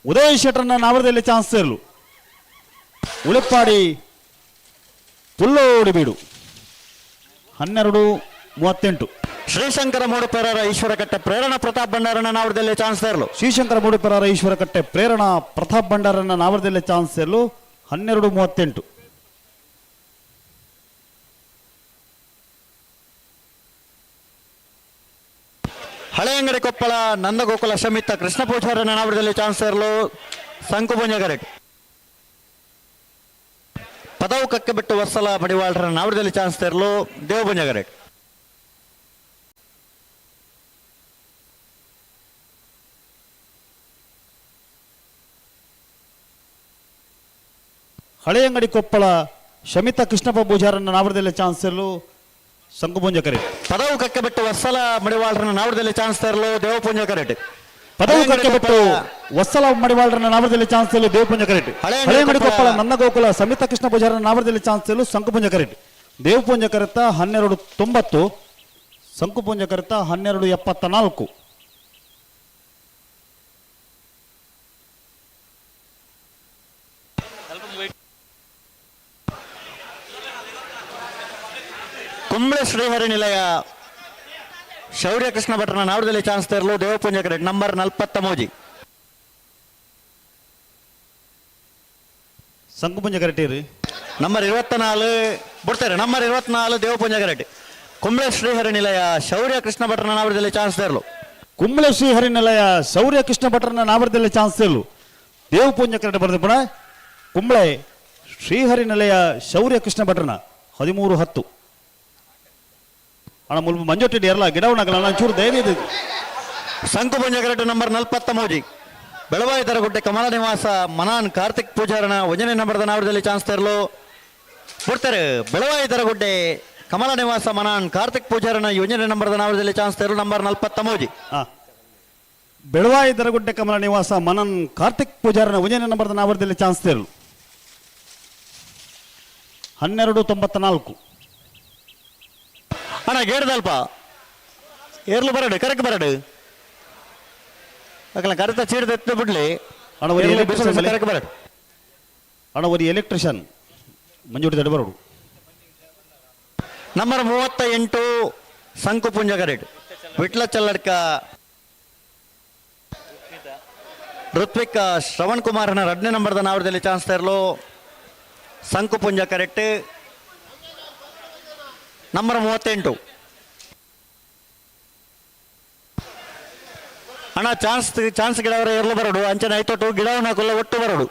ಉದಯ್ ಶೆಟ್ಟರ್ನ ನಾವರದಲ್ಲಿ ಚಾನ್ಸ್ ತರಲು. ಉಳೆಪಾಡಿ ಪುಲ್ಲೋಡು ಬೇಡು 12:38. ಶ್ರೀಶಂಕರ ಮೂಡುಪೆರರ ಈಶ್ವರಕಟ್ಟೆ ಪ್ರೇರಣಾ ಪ್ರತಾಪ್ ಭಂಡಾರನ ನಾವರದಲ್ಲಿ ಚಾನ್ಸ್ ತರಲು. ಶ್ರೀಶಂಕರ ಮೂಡುಪೆರರ ಈಶ್ವರಕಟ್ಟೆ ಪ್ರೇರಣಾ ಪ್ರತಾಪ್ ಭಂಡಾರನ ನಾವರದಲ್ಲಿ ಚಾನ್ಸ್ ತರಲು 12:38. ಹಳೆಯಂಗಡಿ ಕೊಪ್ಪಳ ನಂದಗೋಕುಲ ಶಮಿತ ಕೃಷ್ಣ ಪೂಜಾರನ ನಾವರದಲ್ಲಿ ಚಾನ್ಸ್ ತರಲು ಶಂಕುಪುಂಜ ಕರೆಕ್ಟ್. ಪದವು ಕಕ್ಕೆ ಬಿಟ್ಟು ವರ್ಷಲ ಮಡಿವಾಳರ ನಾವರದಲ್ಲಿ ಚಾನ್ಸ್ ತರಲು ದೇವಪುಂಜ ಕರೆಕ್ಟ್. ಹಳೆಯಂಗಡಿ ಕೊಪ್ಪಳ ಶಮಿತ ಕೃಷ್ಣಪ್ಪ ಪೂಜಾರನ್ನ ನಾವರದಲ್ಲಿ ಚಾನ್ಸ್ ತರಲು ಶಂಕುಪುಂಜ ಕರೆಕ್ಟ್. ಪದವು ಕಕ್ಕೆ ಬಿಟ್ಟು ವತ್ಸಲ ಮಡಿವಾಳರನ್ನ ನಾವರದಲ್ಲಿ ಚಾನ್ಸ್ ತರಲು ದೇವಪುಂಜ ಕರೆಕ್ಟ್. ಪದವು ಕಕ್ಕೆ ಬಿಟ್ಟು ವತ್ಸಲ ಮಡಿವಾಳರನ್ನ ನಾವರದಲ್ಲಿ ಚಾನ್ಸ್ ತರಲು ದೇವಪುಂಜ ಕರೆಕ್ಟ್. ಹಳೆಯಂಗಡಿ ಕೊಪ್ಪಳ ನಂದಗೋಕುಲ ಸಮಿತ ಕೃಷ್ಣ ಪೂಜಾರನ್ನ ನಾವರದಲ್ಲಿ ಚಾನ್ಸ್ ತರಲು ಶಂಕುಪುಂಜ ಕರೆಕ್ಟ್. ದೇವಪುಂಜ ಕರೆತ 12:90, ಶಂಕುಪುಂಜ ಕರೆತ 12:74. ಶ್ರೀಹರಿ ನಿಲಯ ಶೌರ್ಯ ಕೃಷ್ಣ ಭಟ್ರನ ನಾವಡದಲ್ಲಿ ಚಾನ್ಸ್ ತರಲು ದೇವಪುಂಜ ಕರೆಟ್ ನಂಬರ್ 43. ಸಂಕುಪುಂಜ ಕರೆಟೇರಿ ನಂಬರ್ 24 ಬಿಡ್ತಾರೆ. ನಂಬರ್ 24 ದೇವಪುಂಜ ಕರೆಟ್ ಕುಂಬ್ಳೆ ಶ್ರೀಹರಿ ನಿಲಯ ಶೌರ್ಯ ಕೃಷ್ಣ ಭಟ್ರನ ನಾವಡದಲ್ಲಿ ಚಾನ್ಸ್ ತರಲು. ಕುಂಬ್ಳೆ ಶ್ರೀಹರಿ ನಿಲಯ ಶೌರ್ಯ ಕೃಷ್ಣ ಭಟ್ರನ ನಾವಡದಲ್ಲಿ ಚಾನ್ಸ್ ತರಲು ದೇವಪುಂಜ ಕರೆಟ್ ಬರೆದ ಪುಣ ಕುಂಬ್ಳೆ ಶ್ರೀಹರಿ ನಿಲಯ ಶೌರ್ಯ ಕೃಷ್ಣ ಭಟ್ರನ 13-10. ಅಣ್ಣ ಮುಲ್ಪ ಮಂಜೊಟ್ಟಿ ಎರಲ ಗಿಡವನಗಲ ಚೂರು ಧೈರ್ಯ ಇದೆ. ಸಂಕುಪುಂಜ ಕರೆಟ್ ನಂಬರ್ 43 ಬೆಳವಾಯಿ ತರಗುಡ್ಡೆ ಕಮಲ ನಿವಾಸ ಮನಾನ್ ಕಾರ್ತಿಕ್ ಪೂಜಾರನ ಒಂದನೇ ನಂಬರ್ದ ನಾವಡದಲ್ಲಿ ಚಾನ್ಸ್ ತರಲು ಬಿಡ್ತಾರೆ. ಬೆಳವಾಯಿ ತರಗುಡ್ಡೆ ಕಮಲ ನಿವಾಸ ಮನಾನ್ ಕಾರ್ತಿಕ್ ಪೂಜಾರನ ಯೋಜನೆ ನಂಬರ್ದ ನಾವಡದಲ್ಲಿ ಚಾನ್ಸ್ ತರಲು ನಂಬರ್ 43. ಬೆಳವಾಯಿ ದರಗುಡ್ಡೆ ಕಮಲ ನಿವಾಸ ಮನನ್ ಕಾರ್ತಿಕ್ ಪೂಜಾರನ ಒಂದನೇ ನಂಬರ್ದ ನಾವಡದಲ್ಲಿ ಚಾನ್ಸ್ ತರಲು 12-94. ಅಣ್ಣ ಗೇಡ್ದಲ್ಪ ಏರ್ಲು ಬರಡು ಕರೆಕ್ಟ್ ಬರಡು ಅಕಲ ಕರೆತ ಚೀಡ್ದ ಎತ್ತು ಬಿಡ್ಲಿ. ಅಣ್ಣ ಒಂದು ಎಲೆಕ್ಟ್ರಿಷಿಯನ್ ಕರೆಕ್ಟ್ ಬರಡು. ಅಣ್ಣ ಒಂದು ಎಲೆಕ್ಟ್ರಿಷಿಯನ್ ಮಂಜೂರು ದಡ ಬರಡು. ನಂಬರ್ 38 ಸಂಕುಪುಂಜ ಕರೆಟ್ ವಿಟ್ಲ ಚಲ್ಲಡ್ಕ ಋತ್ವಿಕ್ ಶ್ರವಣ್ ಕುಮಾರ್ನ 2ನೇ ನಂಬರ್ದ ನಾವಡದಲ್ಲಿ ಚಾನ್ಸ್ ತರಲು ಸಂಕುಪುಂಜ ಕರೆಕ್ಟ್ ನಂಬರ್ 38. ಅಣ್ಣ ಚಾನ್ಸ್ ಚಾನ್ಸ್ ಗಿಡವರ ಎರಲು ಬರಡು ಅಂಚನೆ ಐತೊಟ್ಟು ಗಿಡವನ್ನ ಹಾಕಲ್ಲ ಒಟ್ಟು ಬರಡು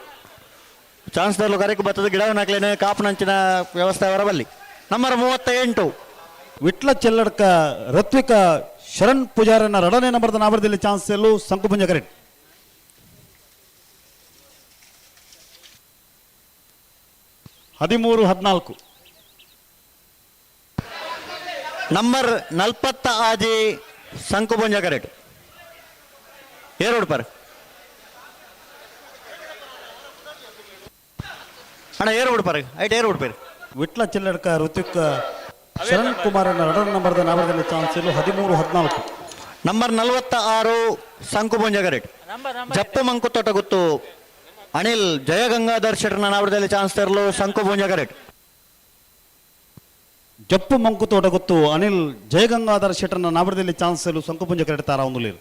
ಚಾನ್ಸ್ ತರಲು ಕರೆಕ್ ಬರ್ತದೆ ಗಿಡವನ್ನ ಹಾಕ್ಲೇನೆ ಕಾಪುನಂಚಿನ ವ್ಯವಸ್ಥೆ ಅವರ ಬಲ್ಲಿ. ನಂಬರ್ 38 ವಿಟ್ಲ ಚೆಲ್ಲಡ್ಕ ಋತ್ವಿಕ ಶರಣ್ ಪೂಜಾರನ 2ನೇ ನಂಬರ್ದ ನಾವಡದಲ್ಲಿ ಚಾನ್ಸ್ ಎಲ್ಲೂ ಸಂಕುಪುಂಜ ಕರೆಕ್ಟ್. 13-14. ನಂಬರ್ 46 ಸಂಕುಪುಂಜ ಕರೆಕ್ಟ್ ಏರೋಡ್ ಪರ್ ಅಣ್ಣ ಏರೋಡ್ ಪರ್ ಐಟ್ ಏರೋಡ್ ಪರ್. ವಿಟ್ಲ ಚೆಲ್ಲಡ್ಕ ಋತ್ವಿಕ್ ಶರಣ್ ಕುಮಾರನ 2ನೇ ನಂಬರ್ದ ನಾವಡದಲ್ಲಿ ಚಾನ್ಸ್ ಎಲ್ಲೂ 13-14. ನಂಬರ್ 46 ಸಂಕುಪುಂಜ ಕರೆಕ್ಟ್ ಜಪ್ಪು ಮಂಕುತೋಟ ಗುತ್ತು ಅನಿಲ್ ಜಯಗಂಗಾಧರ್ ಶೆಟ್ಟರ್ನ ನಾವಡದಲ್ಲಿ ಚಾನ್ಸ್ ತರಲು ಸಂಕುಪುಂಜ ಕರೆಕ್ಟ್. ಜಪ್ಪು ಮಂಕುತೋಟ ಗೊತ್ತು ಅನಿಲ್ ಜಯಗಂಗಾಧರ್ ಶೆಟ್ಟರ್ನ ನಾವಡದಲ್ಲಿ ಚಾನ್ಸ್ ಎಲ್ಲೂ ಸಂಕುಪುಂಜ ಕರೆಕ್ಟ್ ತಾರ ಒಂದು.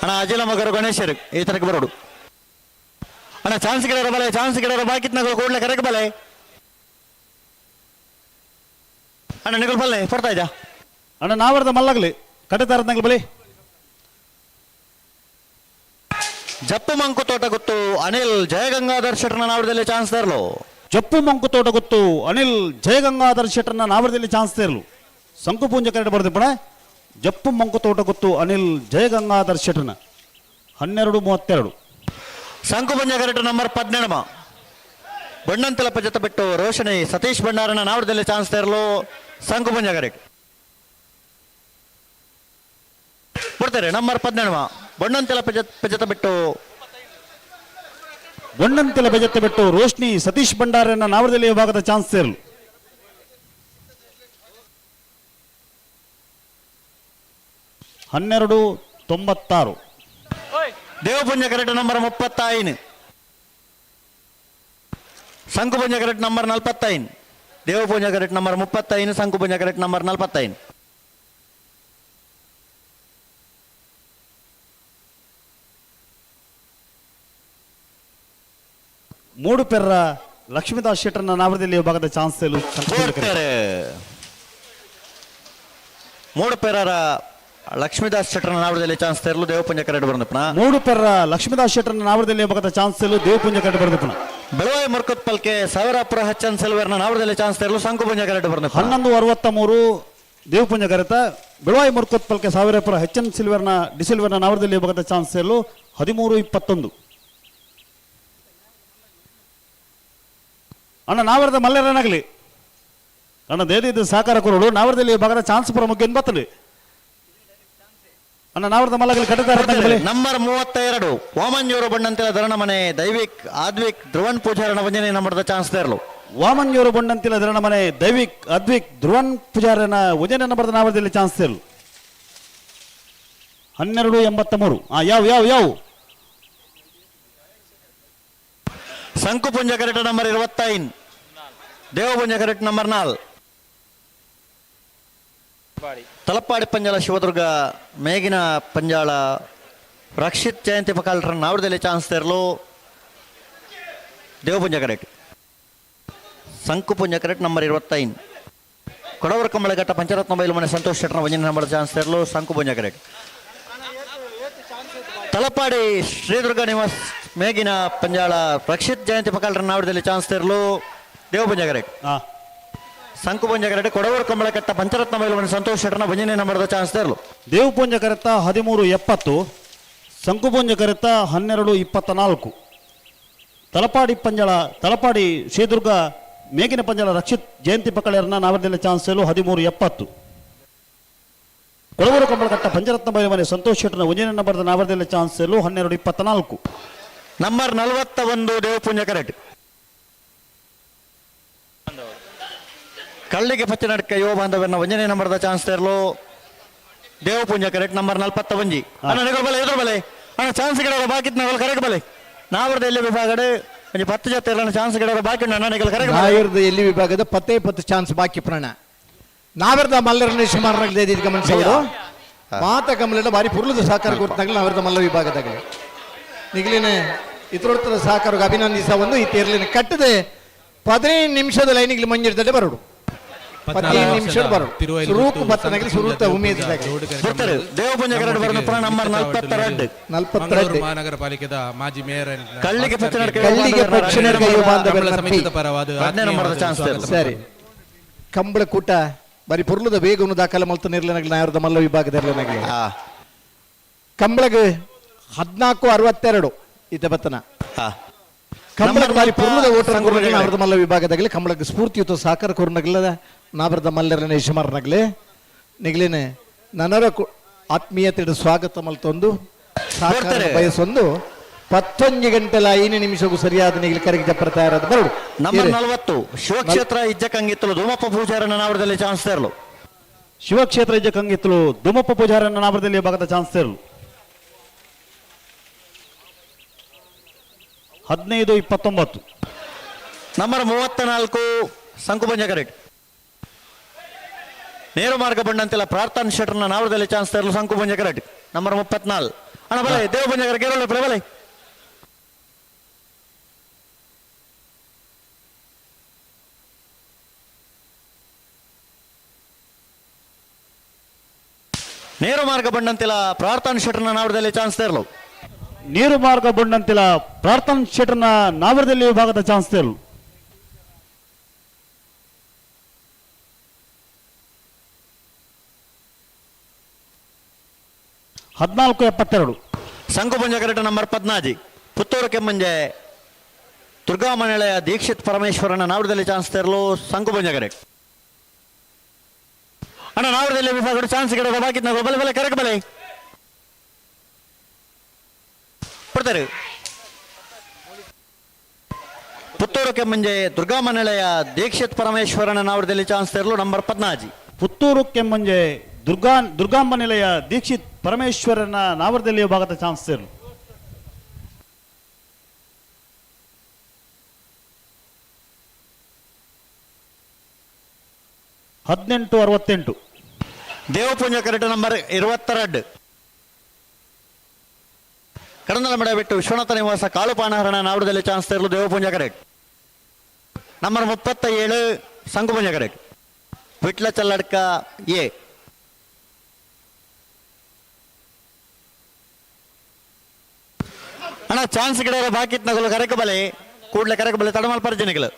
ಅಣ್ಣ ಅಜಿಲ ಮಗರು ಗಣೇಶರು ಈ ತರಕ್ಕೆ ಬರೋಡು. ಅಣ್ಣ ಚಾನ್ಸ್ ಗಿಡರ ಬಲೆ ಚಾನ್ಸ್ ಗಿಡರ ಬಾಕಿತ್ನಗಳು ಕೂಡಲೇ ಕರೆಕ್ ಬಲೆ. ಅಣ್ಣ ನಿಗಲ್ ಬಲ್ಲೆ ಪಡ್ತಾ ಇದ್ಯಾ? ಅಣ್ಣ ನಾವರ್ದ ಮಲ್ಲಗಲಿ ಕಟ್ಟೆತಾರದಂಗ್ಲ ಬಲಿ. ಜಪ್ಪು ಮಂಕುತೋಟ ಗೊತ್ತು ಅನಿಲ್ ಜಯಗಂಗಾಧರ್ ಶೆಟ್ಟರ್ನ ನಾವಡದಲ್ಲಿ ಚಾನ್ಸ್ ತರಲು. ಜಪ್ಪು ಮಂಕುತೋಟ ಗೊತ್ತು ಅನಿಲ್ ಜಯಗಂಗಾಧರ್ ಶೆಟ್ಟರ್ನ ನಾವಡದಲ್ಲಿ ಚಾನ್ಸ್ ತರಲು ಸಂಕುಪುಂಜ ಕರೆಕ್ಟ್ ಬರ್ದಿಪ್ಪಣ. ಜಪ್ಪು ಮಂಕುತೋಟ ಗೊತ್ತು ಅನಿಲ್ ಜಯಗಂಗಾಧರ್ ಶೆಟ್ಟರ್ನ 12-32. ಸಂಕುಪುಂಜ ಕರೆಕ್ಟ್ ನಂಬರ್ 18 ಬಣ್ಣಂತಲಪ್ಪ ಜೊತೆ ಬಿಟ್ಟು ರೋಷಣಿ ಸತೀಶ್ ಭಂಡಾರನ ನಾವಡದಲ್ಲಿ ಚಾನ್ಸ್ ತರಲು ಸಂಕುಪುಂಜ ಕರೆಕ್ಟ್ ಬಿಡ್ತಾರೆ. ನಂಬರ್ 18 ಬಣ್ಣಂತೆಲಪ್ಪ ಜೊತೆ ಬಿಟ್ಟು ಬಣ್ಣಂತೆಲ ಜೊತೆ ಬಿಟ್ಟು ರೋಶ್ನಿ ಸತೀಶ್ ಭಂಡಾರನ ನಾವಡದಲ್ಲಿ ವಿಭಾಗದ ಚಾನ್ಸ್ ತರಲು. 12-96. Devapunja correct number 35 Sankupunja correct number 45. Devapunja correct number 35 Sankupunja correct number 45. ಮೂಡು ಪೆರ್ರ ಲಕ್ಷ್ಮೀದಾಸ್ ಶೆಟ್ಟರ್ನ ನಾವಡದಲ್ಲಿ ವಿಭಾಗದ ಚಾನ್ಸ್ ಮೂಡು ಪೆರರ ಲಕ್ಷ್ಮೀದಾಸ್ ಶೆಟ್ಟರ್ನ ನಾವಡದಲ್ಲಿ ಚಾನ್ಸ್ ತರಲು ದೇವಪುಂಜ ಕರೆಕ್ಟ್ ಬಂದಪ್ಪನ. ಮೂಡು ಪೆರ್ರ ಲಕ್ಷ್ಮೀದಾಸ್ ಶೆಟ್ಟರ್ನ ನಾವಡದಲ್ಲಿ ವಿಭಾಗದ ಚಾನ್ಸ್ ತರಲು ದೇವಪುಂಜ ಕರೆಕ್ಟ್ ಬಂದಪ್ಪನ. ಬೆಳವಾಯಿ ಮುರ್ಕತ್ ಪಲ್ಕೆ ಸಾವಿರಾಪುರ ಹಚ್ಚನ್ ಸೆಲ್ವರ್ನ ನಾವಡದಲ್ಲಿ ಚಾನ್ಸ್ ತರಲು ಸಂಕುಪುಂಜ ಕರೆಕ್ಟ್ ಬಂದಪ್ಪ. 11-63 ದೇವಪುಂಜ ಕರೆತ ಬೆಳವಾಯಿ ಮುರ್ಕತ್ ಪಲ್ಕೆ ಸಾವಿರಾಪುರ ಹೆಚ್ ಎನ್ ಸಿಲ್ವರ್ನ ಡಿಸಿಲ್ವರ್ನ ನಾವಡದಲ್ಲಿ ವಿಭಾಗದ ಚಾನ್ಸ್ ತರಲು 13-21. ಅಣ್ಣ ನಾವರದ ಮಲ್ಲೇರನಾಗಲಿ ಅಣ್ಣ ದೇದಿದ್ದು ಸಹಕಾರ ಕೊರಡು ನಾವರದಲ್ಲಿ ಭಾಗದ ಚಾನ್ಸ್ ಪ್ರಮುಖ ಬರ್ತದೆ. ಅಣ್ಣ ನಾವರದ ಮಲ್ಲಗಲಿ ಕಟ್ಟದಾರ. ನಂಬರ್ 32 ವಾಮಂಜೂರು ಬಣ್ಣಂತೆಲ ಧರಣ ಮನೆ ದೈವಿಕ್ ಆದ್ವಿಕ್ ಧ್ರುವನ್ ಪೂಜಾರನ ವಂಜನೆ ನಂಬರ್ದ ಚಾನ್ಸ್ ತರಲು. Vamanjoor ಬೊಂಡಂತಿಲ ಮನೆ ದೈವಿಕ್ ಅದ್ವಿಕ್ ಧ್ರುವನ್ ಪೂಜಾರನ ಒಂಜನೇ ನಂಬರ್ದ ನಾವರದಲ್ಲಿ ಚಾನ್ಸ್ ಇರಲು. 12:83. ಯಾವ ಯಾವ ಯಾವ Sankupunja correct number 25, Devapunja correct number 4. Talapady Panjala Shivadurga ಮೇಗಿನ ಪಂಜಾಳ ರಕ್ಷಿತ್ ಜಯಂತಿ ಪಕಾಲ್ರ ನಾವರದಲ್ಲಿ ಚಾನ್ಸ್ ತೆರಲು Devapunja correct. Sankupunja correct number 25. Kodavur Kambalaghatta Pancharatna Bailu ಮನೆ ಸಂತೋಷ್ ಶೆಟ್ಟರ್ ಒಂಜನೇ ನಂಬರ್ ಚಾನ್ಸ್ ತೆರಲು ಸಂಕುಪುಂಜ ಕರೆಕ್ಟ್. ತಲಪಾಡಿ ಶ್ರೀದುರ್ಗ ನಿವಾಸ್ ಮೇಗಿನ ಪಂಜಾಳ ರಕ್ಷಿತ್ ಜಯಂತಿ ಪಕಾಲ್ರ ನಾವರದಲ್ಲಿ ಚಾನ್ಸ್ ತೆರಲು ದೇವಪುಂಜ ಕರೆಕ್ಟ್. ಸಂಕುಪುಂಜ ಕರೆಕ್ಟ್ ಕೊಡವೂರು ಕಂಬಳಕಟ್ಟ ಪಂಚರತ್ನ ಬೈಲು ಮನೆ ಸಂತೋಷ್ ಶೆಟ್ಟರ್ನ ಒಂಜನೇ ನಂಬರ್ದ ಚಾನ್ಸ್ ತೆರಲು. ದೇವಪುಂಜ ಕರೆತ 13:70, ಸಂಕುಪುಂಜ ಕರೆತ 12:24. ತಲಪಾಡಿ ಪಂಜಾಳ ತಲಪಾಡಿ ಶ್ರೀದುರ್ಗ ಮೇಗಿನ ಪಂಜಾಳ ರಕ್ಷಿತ್ ಜಯಂತಿ ಪಕಳೆಯರನ್ನ ನಾವರದಲ್ಲಿ ಚಾನ್ಸ್ ತೆರಲು 13:70. ಕೊಡವೂರು ಕಂಬಳಕಟ್ಟ ಪಂಚರತ್ನ ಬೈಲು ಮನೆ ಸಂತೋಷ್ ಶೆಟ್ಟರ್ನ ಒಂಜನೇ ನಂಬರ್ದ ನಾವರದಲ್ಲಿ ಚಾನ್ಸ್ ತೆರಲು 12:24. Number 41 Devapunja correct. ಕಳ್ಳಿಗೆ ಪಚ್ಚನಡ್ಕ ಯುವ ಬಾಂಧವ್ಯನ ಒಂಜನೇ ನಂಬರ್ದ ಚಾನ್ಸ್ ತೆರಲು ದೇವಪುಂಜ ಕರೆಕ್ಟ್ ನಂಬರ್ 41. ಅಣ್ಣ ನಿಗಲ್ ಬಲೆ ಎದುರು ಬಲೆ ಅಣ್ಣ ಚಾನ್ಸ್ ಗಿಡ ಬಾಕಿ ನಾವೆಲ್ಲ ಕರೆಕ್ಟ್ ಬಲೆ. ನಾವರದ ಎಲ್ಲಿ ವಿಭಾಗಡೆ ಒಂಜಿ 10 ಜೊತೆ ಇರಲ್ಲ ಚಾನ್ಸ್ ಗಿಡ ಬಾಕಿ ಅಣ್ಣ ನಿಗಲ್ ಕರೆಕ್ಟ್ ಬಲೆ. ನಾಯರ್ದ ಎಲ್ಲಿ ವಿಭಾಗದ 10 ಚಾನ್ಸ್ ಬಾಕಿ ಪ್ರಾಣ. ನಾವರದ ಮಲ್ಲರನ್ನ ಸುಮಾರು ಗಮನಿಸಬಹುದು. ಮಾತ ಕಮಲ ಬಾರಿ ಪುರ್ಲದ ಸಹಕಾರ ಕೊಡ್ತಾಗಲಿ ನಾವರದ ಮಲ್ಲ ವಿಭಾಗದಾಗಲಿ ನಿಗಲಿನ ಇತರೋತ್ತರ ಸಹಕಾರ ಅಭಿನಂದಿಸ ಒಂದು ಈ ತೇರ್ಲಿನ ಕಟ್ಟದೆ 15 ನಿಮಿಷದ ಲೈನಿಗೆ ಮಂಜಿರ್ತದೆ ಬರೋಡು. 15 ನಿಮಿಷ ಬರೋಡು ಸುರೂಕು ಬತ್ತನಾಗಲಿ ಸುರೂತ ಉಮೇದ ದೇವಪುಂಜ ಕರೆಕ್ಟ್ ಬರೋದು ನಂಬರ್ 42. 42 ಮಹಾನಗರ ಪಾಲಿಕೆದ ಮಾಜಿ ಮೇಯರ್ ಕಳ್ಳಿಗೆ ಪಚ್ಚನಡ್ಕ ಯುವ ಬಾಂಧವ್ಯರ ಸಮಿತಿಯ ಪರವಾದ ಸರಿ ಕಂಬಳಕೂಟ ಬಾರಿ ಪೊರ್ಲದ ವೇಗವನ್ನು ದಾಖಲೆ ಮಲ್ತ ನಿರ್ಲನಗಲಿ ನಾಯರದ ಮಲ್ಲ ವಿಭಾಗದ ಇರ್ಲನಗಲಿ ಕಂಬಳಗ 14:62 ಇತ ಬತ್ತನ ಕಂಬಳಗ ಬಾರಿ ಪೊರ್ಲದ ಓಟರ್ ನಾವರದ ಮಲ್ಲ ವಿಭಾಗದಾಗಲಿ ಕಂಬಳಗ ಸ್ಫೂರ್ತಿಯುತ ಸಹಕಾರ ಕೊರ್ನಗಲ ನಾವರದ ಮಲ್ಲರನ ಯಜಮಾನನಾಗಲಿ ನಿಗಲಿನ ನನರ ಆತ್ಮೀಯತೆ ಸ್ವಾಗತ ಮಲ್ತೊಂದು ಸಹಕಾರ ಬಯಸೊಂದು 11 ಗಂಟೆಲ 5 ನಿಮಿಷಕ್ಕೂ ಸರಿಯಾದ ನಿಗಲಿ ಕರೆಗೆ ಜಪ್ಪರ ತಯಾರಾದ ಬರೋಡು. ನಂಬರ್ 40 ಶಿವಕ್ಷೇತ್ರ ಇಜ್ಜಕಂಗಿತ್ತಲು ಧೂಮಪ್ಪ ಪೂಜಾರನ ನಾವರದಲ್ಲಿ ಚಾನ್ಸ್ ತೆರಲು. ಶಿವಕ್ಷೇತ್ರ ಇಜ್ಜಕಂಗಿತ್ತಲು ಧೂಮಪ್ಪ ಪೂಜಾರನ ನಾವರದಲ್ಲಿ ಭಾಗದ ಚಾನ್ಸ್ ತೆರಲು. 15:29. ನಂಬರ್ 34 ಸಂಕುಪಂಜ ಕರೆಕ್ಟ್. ನೇರು ಮಾರ್ಗ ಬಂಡಂತೆಲ್ಲ ಪ್ರಾರ್ಥನ್ ಶೆಟ್ಟರ್ನ ನಾವರದಲ್ಲಿ ಚಾನ್ಸ್ ತೆರಲು ಸಂಕುಪಂಜ ಕರೆಕ್ಟ್ ನಂಬರ್ 34. ಅಣ್ಣ ಬಲೆ ದೇವಪುಂಜ ಕರೆಕ್ಟ್ ಬಲೆ. ನೇರು ಮಾರ್ಗ ಬಂಡಂತಿಲ್ಲ ಪ್ರಾರ್ಥನ್ ಶೆಟ್ಟರ್ನ ನಾವರದಲ್ಲಿ ಚಾನ್ಸ್ ತೆರಲು. ನೀರು ಮಾರ್ಗ ಬಂಡಂತಿಲ್ಲ ಪ್ರಾರ್ಥನ್ ಶೆಟ್ಟರ್ನ ನಾವರದಲ್ಲಿ ವಿಭಾಗದ ಚಾನ್ಸ್ ತೆರಲು. 14:72. ಸಂಕುಪುಂಜ ಕರೆಕ್ಟ್ ನಂಬರ್ 14 ಪುತ್ತೂರು ಕೆಮ್ಮಂಜೆ ದುರ್ಗಾ ಮನೆಯ ದೀಕ್ಷಿತ್ ಪರಮೇಶ್ವರನ ನಾವರದಲ್ಲಿ ಚಾನ್ಸ್ ತೆರಲು ಸಂಕುಪುಂಜ ಕರೆಕ್ಟ್. ಅಣ್ಣ ನಾವರದಲ್ಲಿ ವಿಭಾಗ ಚಾನ್ಸ್ ಗಿಡ ಬಾಕಿ ಬಲೆ ಬಲೆ ಕರೆಕ್ಟ್ ಬಲೆ ಕೊಡ್ತಾರೆ. ಪುತ್ತೂರು ಕೆಮ್ಮಂಜೆ ದುರ್ಗಾ ಮನೆಯ ದೀಕ್ಷಿತ್ ಪರಮೇಶ್ವರನ ನಾವರದಲ್ಲಿ ಚಾನ್ಸ್ ತೆರಲು ನಂಬರ್ 14. ಪುತ್ತೂರು ಕೆಮ್ಮಂಜೆ ದುರ್ಗಾಂಬ ನಿಲಯ ದೀಕ್ಷಿತ್ ಪರಮೇಶ್ವರನ ನಾವರದಲ್ಲಿ ವಿಭಾಗದ ಚಾನ್ಸ್ ತೆರಲು. 18:68. Devapunja correct number 22. ಕಡಂದಲ ಮಡ ಬಿಟ್ಟು ವಿಶ್ವನಾಥ ನಿವಾಸ ಕಾಳುಪಾನಹರಣ ನಾವರದಲ್ಲಿ ಚಾನ್ಸ್ ತೆರಲು Devapunja correct number 37 Sankupunja correct. Vitla Challadka A. ಅಣ್ಣ ಚಾನ್ಸ್ ಗಿಡ ಬಾಕಿ ನಗಲು ಕರೆಕ ಬಲೆ ಕೂಡಲೇ ಕರೆಕ ಬಲೆ ತಡಮಲ್ ಪರಿಜನಿಗಳು.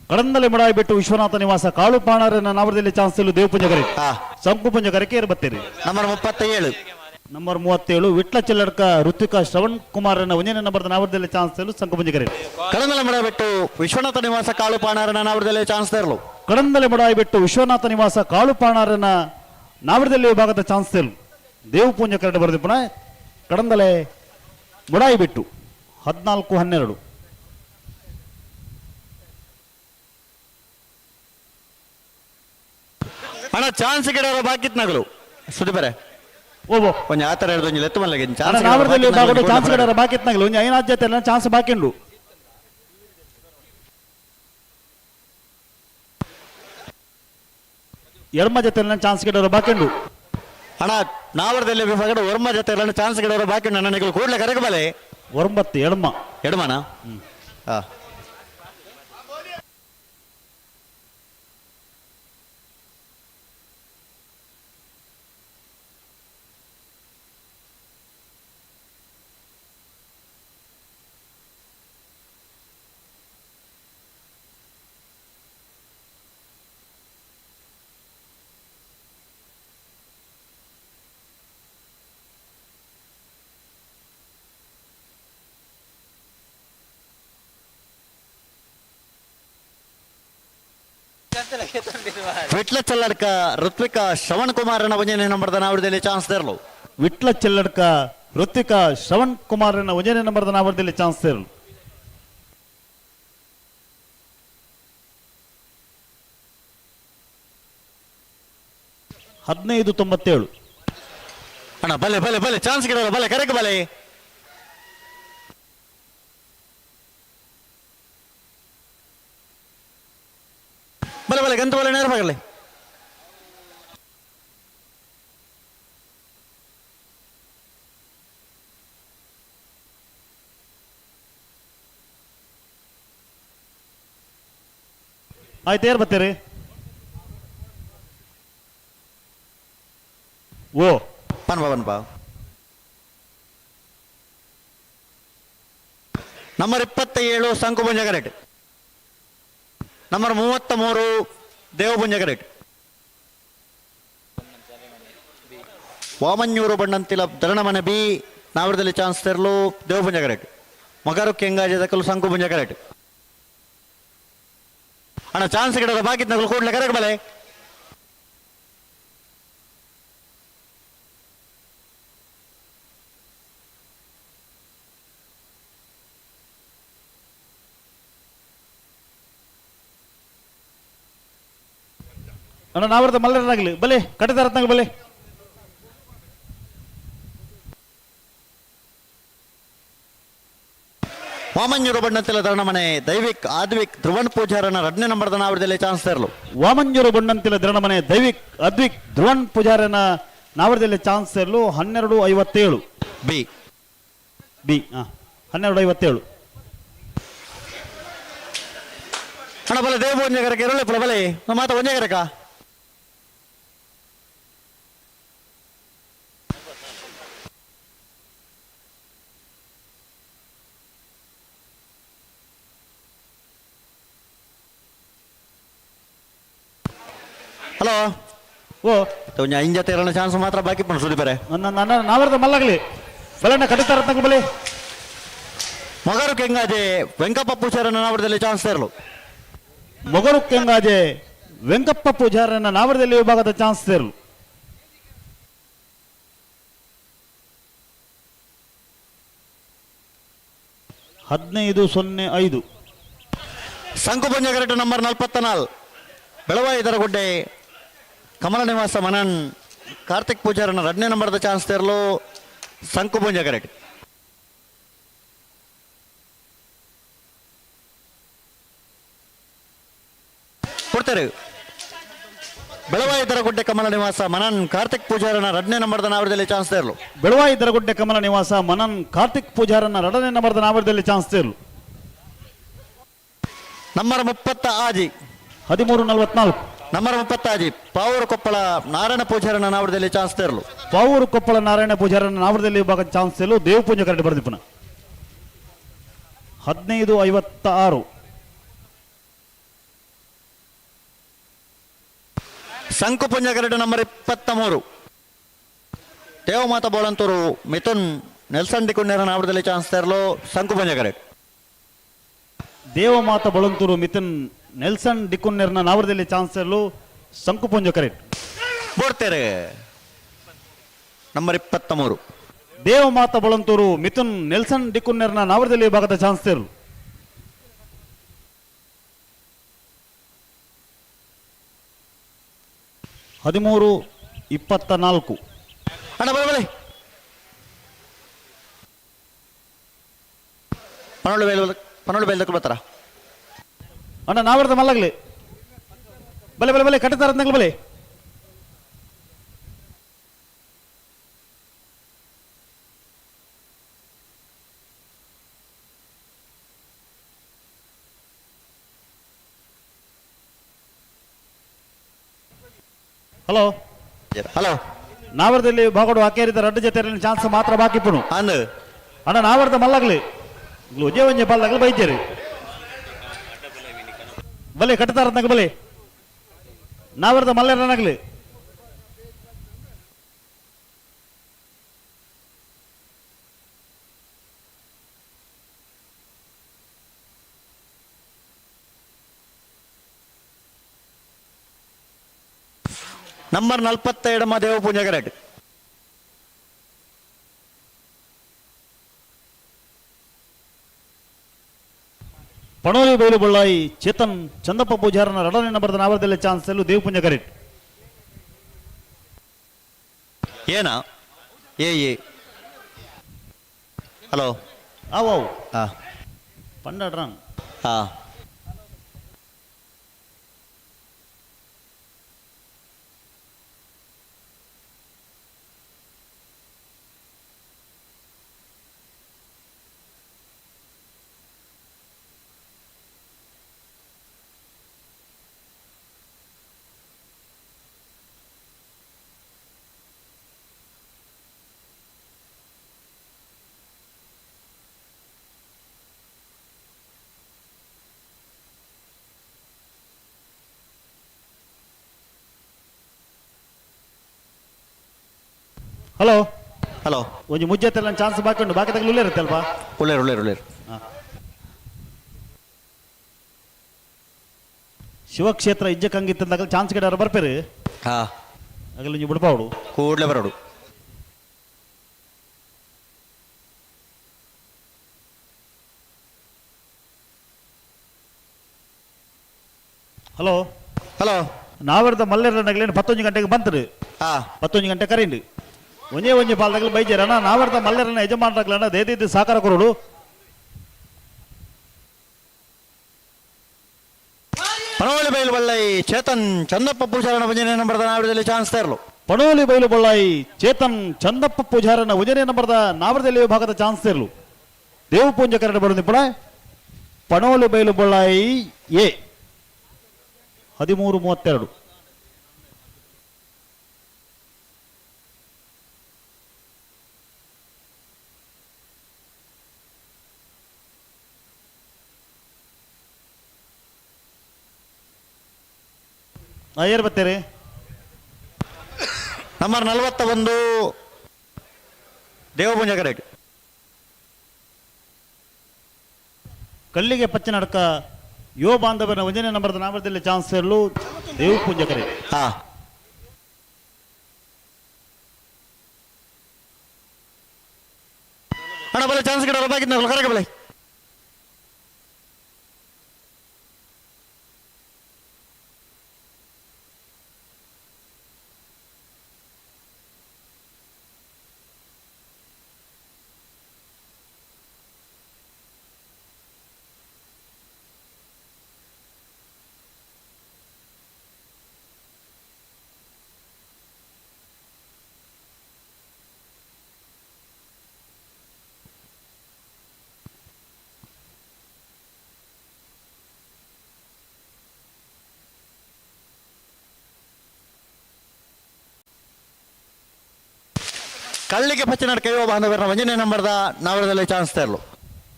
ಕಡಂದಲೆ ಮಡಾಯಿ ಬಿಟ್ಟು ವಿಶ್ವನಾಥ ನಿವಾಸ ಕಾಳುಪಾಣರನ್ನ ನಾವರದಲ್ಲಿ ಚಾನ್ಸ್ ತೆರಲು ದೇವಪುಂಜ ಕರೆಕ್ಟ್. ಸಂಕುಪುಂಜ ಕರೆಕೆ ಬರ್ತೀರಿ ನಂಬರ್ 37. ನಂಬರ್ 37 ವಿಟ್ಲ ಚೆಲ್ಲಡ್ಕ ಋತ್ವಿಕಾ ಶ್ರವಣ್ ಕುಮಾರನ ಒಂದನೇ ನಂಬರ್ ನಾವರದಲ್ಲಿ ಚಾನ್ಸ್ ತೆರಲು ಸಂಕುಪುಂಜ ಕರೆಕ್ಟ್. ಕಡಂದಲೆ ಮಡ ಬಿಟ್ಟು ವಿಶ್ವನಾಥ ನಿವಾಸ ಕಾಳುಪಾಣರನ್ನ ನಾವರದಲ್ಲಿ ಚಾನ್ಸ್ ತೆರಲು. ಕಡಂದಲೆ ಮಡಾಯಿ ಬಿಟ್ಟು ವಿಶ್ವನಾಥ ನಿವಾಸ ಕಾಳುಪಾಣರನ್ನ ನಾವರದಲ್ಲಿ ವಿಭಾಗದ ಚಾನ್ಸ್ ತೆರಲು ದೇವಪುಂಜ ಕರೆಕ್ಟ್ ಬರೆದು ಪುನಃ ಕಡಂದಲೆ ಮುಡಾಯಿ ಬಿಟ್ಟು 14:12. ಅಣ್ಣ ಚಾನ್ಸ್ ಗಿಡ ಬಾಕಿತ್ ನಗಲು ಸುದಿಪರೆ ಓಬೋ ಒಂಜಿ ಆತರ ಹಿಡ್ದು ಒಂಜಿ ಲೆತ್ತು ಮಲ್ಲಗೆ ಅಣ್ಣ ನಾವರದಲ್ಲಿ ವಿಭಾಗಡು ಚಾನ್ಸ್ ಗಿಡರ ಬಾಕಿ ಇತ್ನಾಗಲು ಒಂಜಿ ಐನಾಜ್ ಜೊತೆ ಚಾನ್ಸ್ ಬಾಕಿ ಉಂಡು. ಎರ್ಮ ಜೊತೆ ಚಾನ್ಸ್ ಗಿಡರ ಬಾಕಿ ಉಂಡು. ಅಣ್ಣ ನಾವರದಲ್ಲಿ ವಿಭಾಗದ ಒರ್ಮ ಜೊತೆ ಚಾನ್ಸ್ ಗಿಡರ ಬಾಕಿ ಉಂಡು. ಅಣ್ಣ ಕೂಡಲೇ ಕರೆಗೆ ಬಲೆ. ಒಂಬತ್ತು ಎಡ್ಮ ಎಡಮನ ಹಾ. ವಿಟ್ಲ ಚೆಲ್ಲಡ್ಕ ಋತ್ವಿಕ ಶ್ರವಣ್ ಕುಮಾರನ ಒಂಜನೇ ನಂಬರ್ದ ನಾವರದಲ್ಲಿ ಚಾನ್ಸ್ ದೇರ್ಲು. ವಿಟ್ಲ ಚೆಲ್ಲಡ್ಕ ಋತ್ವಿಕ ಶ್ರವಣ್ ಕುಮಾರನ ಒಂಜನೇ ನಂಬರ್ದ ನಾವರದಲ್ಲಿ ಚಾನ್ಸ್ ದೇರ್ಲು. 15.97. ಅಣ್ಣ ಬಲೆ ಬಲೆ ಬಲೆ ಚಾನ್ಸ್ ಗಿಡಲ್ಲ ಬಲೆ ಕರೆಕ್ ಬಲೆ. ಬಲೆ ಬಲೆ ಗಂತು ಬಲೆ ನೇರ ಬಗಲೆ. ಆಯ್ತು ಏರ್ ಬರ್ತೀರಿ? ಓ ಪನ್ಪ ಪನ್ಪ. Number 27 Sankupunja correct. Number 33 Devapunja ಕರೆಕ್ಟ್. ವಾಮಂಜೂರು ಬಣ್ಣಂತಿಲ ಧರಣಮನೆ ಬಿ ನಾವರದಲ್ಲಿ ಚಾನ್ಸ್ ತೆರಲು ದೇವಪುಂಜ ಕರೆಕ್ಟ್. ಮಗರು ಕೆಂಗಾಜೆ ದಕ್ಕಲು ಸಂಕುಪುಂಜ ಕರೆಕ್ಟ್. ಅಣ್ಣ ಚಾನ್ಸ್ ಗಿಡದ ಬಾಕಿ ನಗಲು ಕೂಡಲೇ ಕರೆಕ್ಟ್ ಬಲೆ. ಅಣ್ಣ ನಾವರದ ಮಲ್ಲರನಾಗಲಿ ಬಲೆ ಕಟ್ಟದಾರತ್ನಾಗ ಬಲೆ. ವಾಮಂಜೂರು ಬಣ್ಣಂತಿಲ ಧರಣಮನೆ ದೈವಿಕ್ ಆದ್ವಿಕ್ ಧ್ರುವಣ್ ಪೂಜಾರನ ಎರಡನೇ ನಂಬರ್ದ ನಾವರದಲ್ಲಿ ಚಾನ್ಸ್ ತರಲು. ವಾಮಂಜೂರು ಬಣ್ಣಂತಿಲ ಧರಣಮನೆ ದೈವಿಕ್ ಅದ್ವಿಕ್ ಧ್ರುವಣ್ ಪೂಜಾರನ ನಾವರದಲ್ಲಿ ಚಾನ್ಸ್ ತರಲು 12.57. B B 12.57. ಅಣ್ಣ ಬಲೆ ದೇವ ಒಂಜಗರಕ್ಕೆ ಇರಲಿ ಬಲೆ ನಮ್ಮ ಮಾತ ಒಂಜಗರಕ. ಹಲೋ ಓ ಒಂಜಿ ಐಂಜತೆ ಇರೋಣ ಚಾನ್ಸ್ ಮಾತ್ರ ಬಾಕಿ ಪಂಡು ಸುದಿಪರೆ. ನನ್ನ ನಾವರದ ಮಲ್ಲಗಲಿ ಬಲಣ್ಣ ಕಟ್ಟಿತಾರ ಬಲೆ. ಮೊಗರು ಕೆಂಗಾಜೆ ವೆಂಕಪ್ಪ ಪೂಜಾರನ ನಾವರದಲ್ಲಿ ಚಾನ್ಸ್ ತರಲು. ಮೊಗರು ಕೆಂಗಾಜೆ ವೆಂಕಪ್ಪ ಪೂಜಾರನ ನಾವರದಲ್ಲಿ ವಿಭಾಗದ ಚಾನ್ಸ್ ತರಲು. 15.05. ಸಂಕುಪಂಜ ಕರೆಕ್ಟ್ ನಂಬರ್ 44 ಬೆಳವಾಯಿ ದರಗುಡ್ಡೆ ಕಮಲ ನಿವಾಸ ಮನನ್ ಕಾರ್ತಿಕ್ ಪೂಜಾರನ ಎರಡನೇ ನಂಬರ್ದ ಚಾನ್ಸ್ ತರಲು ಸಂಕುಪುಂಜ ಕರೆಕ್ಟ್. ಕೊಡ್ತಾರೆ ಬೆಳವಾಯಿ ದರಗುಡ್ಡೆ ಕಮಲ ನಿವಾಸ ಮನನ್ ಕಾರ್ತಿಕ್ ಪೂಜಾರನ ಎರಡನೇ ನಂಬರ್ದ ನಾವರದಲ್ಲಿ ಚಾನ್ಸ್ ತರಲು. ಬೆಳವಾಯಿ ದರಗುಡ್ಡೆ ಕಮಲ ನಿವಾಸ ಮನನ್ ಕಾರ್ತಿಕ್ ಪೂಜಾರನ ಎರಡನೇ ನಂಬರ್ದ ನಾವರದಲ್ಲಿ ಚಾನ್ಸ್ ತರಲು. ನಂಬರ್ 36 13.44. ನಂಬರ್ 36 ಪಾವೂರು ಕೊಪ್ಪಳ ನಾರಾಯಣ ಪೂಜಾರನ ನಾವರದಲ್ಲಿ ಚಾನ್ಸ್ ತರಲು. ಪಾವೂರು ಕೊಪ್ಪಳ ನಾರಾಯಣ ಪೂಜಾರನ ನಾವರದಲ್ಲಿ ವಿಭಾಗ ಚಾನ್ಸ್ ತರಲು ದೇವಪೂಜೆ ಕರೆಕ್ಟ್ ಬರ್ದಿಪ್ಪನ. 15.56. Sankupunja correct number 23 Devamatha Bolantur Mithun Nelson ಡಿಕುಂಡೇರ ನಾವರದಲ್ಲಿ ಚಾನ್ಸ್ ತರಲು ಸಂಕುಪುಂಜ ಕರೆಕ್ಟ್. ದೇವಮಾತ ಬಳಂತೂರು ಮಿಥುನ್ ನೆಲ್ಸನ್ ಡಿಕುನ್ನೇರ್ನ ನಾವರದಲ್ಲಿ ಚಾನ್ಸ್ ತರಲು ಸಂಕುಪುಂಜ ಕರೆಕ್ಟ್. ಬೋಡ್ತೇರೆ ನಂಬರ್ 23 ದೇವಮಾತ ಬಳಂತೂರು ಮಿಥುನ್ ನೆಲ್ಸನ್ ಡಿಕುನ್ನೇರ್ನ ನಾವರದಲ್ಲಿ ವಿಭಾಗದ ಚಾನ್ಸ್ ತರಲು. 13-24. ಅಣ್ಣ ಬಲೆ ಬಲೆ ಪನೋಳು ಬೇಲ್ ಪನೋಳು ಬೇಲ್ ಬರ್ತಾರ. ಅಣ್ಣ ನಾವರ್ದ ಮಲ್ಲಗ್ಲಿ ಬಲೆ ಬಲೆ ಬಲೆ ಕಟ್ಟತಾರ ಬಲೆ. ಹಲೋ ಹಲೋ ನಾವರದಲ್ಲಿ ಬಾಗೋಡು ಅಕೇರಿದ ರಡ್ಡು ಜೊತೆ ಚಾನ್ಸ್ ಮಾತ್ರ ಬಾಕಿ ಪುಣು ಅಣ್ಣ ನಾವರ್ದ ಮಲ್ಲಗ್ಲಿ ಒಂಜೆ ಒಂಜೆ ಬಾಲ್ದಾಗಲಿ ಬೈತೇರಿ ಬಲೆ ಕಟ್ಟತಾರ ಬಲೆ ನಾವರ್ದ ಮಲ್ಲೇರನಾಗ್ಲಿ. ನಂಬರ್ 42 ದೇವ ಪೂಂಜಾ ಕರೆಕ್ಟ್. ಪಣೋಲಿ ಬೈಲು ಬಳ್ಳಾಯಿ ಚೇತನ್ ಚಂದಪ್ಪ ಪೂಜಾರನ ಎರಡನೇ ನಂಬರ್ದ ನಾವರದಲ್ಲಿ ಚಾನ್ಸ್ ಎಲ್ಲೂ ದೇವ ಪೂಂಜಾ ಕರೆಕ್ಟ್. ಏನಾ A A hello ಆವು ಆವು ಹಾ ಪಂಡಡ್ರನ್ ಹಾ ಹಲೋ ಹಲೋ ಒಂಜಿ ಮುಜ್ಜೆತ್ತೆಲ್ಲ ಚಾನ್ಸ್ ಬಾಕಿ ಉಂಟು, ಬಾಕಿ ತಗಲು ಉಳ್ಳೇರುತ್ತೆ ಅಲ್ಪ. ಉಳ್ಳೇರು ಉಳ್ಳೇರು ಉಳ್ಳೇರು. ಶಿವಕ್ಷೇತ್ರ ಇಜ್ಜಕ್ಕಂಗಿತ್ತಂದಾಗ ಚಾನ್ಸ್ ಗಿಡ ಬರ್ಪೇರು. ಹಾ ಅಗಲ ಒಂಜಿ ಬುಡ್ಪಾವಡು ಕೂಡ್ಲೆ ಬರೋಡು. ಹಲೋ ಹಲೋ ನಾವರ್ದ ಮಲ್ಲೇರ ನಗಲೇನು 11 ಗಂಟೆಗೆ ಬಂತರು. ಹಾ 11 ಗಂಟೆ ಕರೆಂಡು ಒಂಜೇ ಒಂಜಿ ಪಾಲ್ದಾಗಲು ಬೈಜಾರ ಅಣ್ಣ. ನಾವರ್ದ ಮಲ್ಲೇರನ ಯಜಮಾನರಾಗ್ಲಣ್ಣ ದೇದಿದ್ದು ಸಾಕಾರ ಕೊರಡು. ಪಣೋಲಿ ಬೈಲು ಬಳ್ಳಾಯಿ ಚೇತನ್ ಚಂದಪ್ಪ ಪೂಜಾರನ ಒಂಜನೇ ನಂಬರ್ದ ನಾವರದಲ್ಲಿ ಚಾನ್ಸ್ ತರಲು. ಪಣೋಲಿ ಬೈಲು ಬಳ್ಳಾಯಿ ಚೇತನ್ ಚಂದಪ್ಪ ಪೂಜಾರನ ಒಂಜನೇ ನಂಬರ್ದ ನಾವರದಲ್ಲಿ ವಿಭಾಗದ ಚಾನ್ಸ್ ತರಲು. ದೇವ ಪೂಂಜ ಕರಡು ಬರೋದು ಪಡ ಪಣೋಲಿ ಬೈಲು ಬಳ್ಳಾಯಿ ಎ 13-32. ಏರ್ ಬರ್ತೀರಿ? ನಂಬರ್ 41 ದೇವಪುಂಜ ಕರೆಕ್ಟ್. ಕಲ್ಲಿಗೆ ಪಚ್ಚನಡ್ಕ ಯುವ ಬಾಂಧವರ ಒಂದನೇ ನಂಬರ್ದ ನಾಮದಲ್ಲಿ ಚಾನ್ಸ್ ಇರಲು ದೇವಪೂಂಜ ಕರೆಕ್ಟ್. ಹಾ ಅಣ್ಣ ಬಲೆ ಚಾನ್ಸ್ ಗಿಡ ಬಾಕಿ ಕರೆಗೆ ಬಲೆ. ಕಳ್ಳಿಗೆ ಪಚ್ಚನಡ್ಕ ಯುವ ಬಾಂಧವರನ್ನ ಒಂದನೇ ನಂಬರ್ದ ನಾವರದಲ್ಲಿ ಚಾನ್ಸ್ ತರಲು.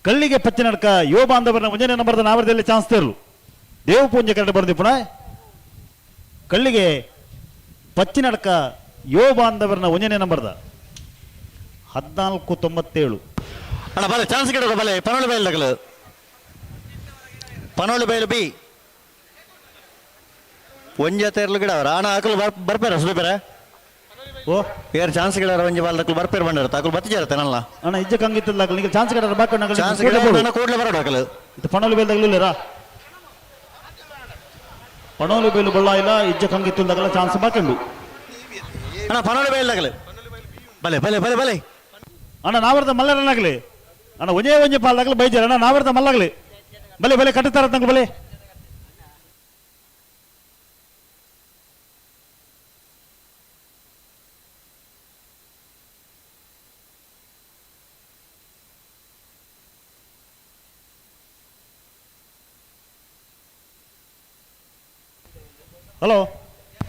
ಕಳ್ಳಿಗೆ ಪಚ್ಚನಡ್ಕ ಯುವ ಬಾಂಧವರನ್ನ ಒಂದನೇ ನಂಬರ್ದ ನಾವರದಲ್ಲಿ ಚಾನ್ಸ್ ತರಲು. ದೇವಪೂಂಜ ಕರಡು ಬರೆದಿ ಪುನಃ ಕಳ್ಳಿಗೆ ಪಚ್ಚಿನಡ್ಕ ಯುವ ಬಾಂಧವರನ್ನ ಒಂದನೇ ನಂಬರ್ದ 14-97. ಅಣ್ಣ ಬಲೆ ಚಾನ್ಸ್ ಗಿಡ ಬಲೆ ಪನೋಳಿ ಬೈಲ್ ತಗಲು ಪನೋಳಿ ಬೈಲು ಬಿ ಒಂಜೆ ತೇರ್ಲು ಗಿಡ ಅವರ ಅಣ್ಣ ಹಾಕಲು ಬರ್ಪೇರ ಸುಲಿಪೇರ ಓ ಬೇರೆ ಚಾನ್ಸ್ ಗಿಡ ಒಂಜಿ ಬಾಲ್ ಬರ್ಪೇರ್ ಬಂಡರ ತಾಕಲು ಬತ್ತಿಜಾರತ್ತೆ ನಲ್ಲ ಅಣ್ಣ ಇಜ್ಜ ಕಂಗಿತ್ತಲ್ಲ ನಿಮಗೆ ಚಾನ್ಸ್ ಗಿಡ ಬಾಕಿ ಚಾನ್ಸ್ ಗಿಡ ಕೂಡಲೇ ಬರೋಡು ಹಾಕಲು. ಇದು ಪಣೋಲಿ ಬೇಲ್ ತಗಲಿಲ್ಲರಾ? ಪಣೋಲಿ ಬೇಲು ಬಳ್ಳ ಇಲ್ಲ ಇಜ್ಜ ಕಂಗಿತ್ತಲ್ದಾಗಲ ಚಾನ್ಸ್ ಬಾಕಿ ಉಂಟು. ಅಣ್ಣ ಪನೋಳಿ ಬೈಲ್ದಾಗಲಿ ಬಲೆ ಬಲೆ ಬಲೆ ಬಲೆ. ಅಣ್ಣ ನಾವರ್ದ ಮಲ್ಲರನ್ನಾಗಲಿ ಅಣ್ಣ, ಒಂಜೇ ಒಂಜಿ ಪಾಲ್ದಾಗಲಿ ಬೈಜಾರ. ಅಣ್ಣ ನಾವರ್ದ ಮಲ್ಲಗಲಿ ಬಲೆ ಬಲೆ ಕಟ್ಟುತ್ತಾರ ತಂಗ ಬಲೆ. ಹಲೋ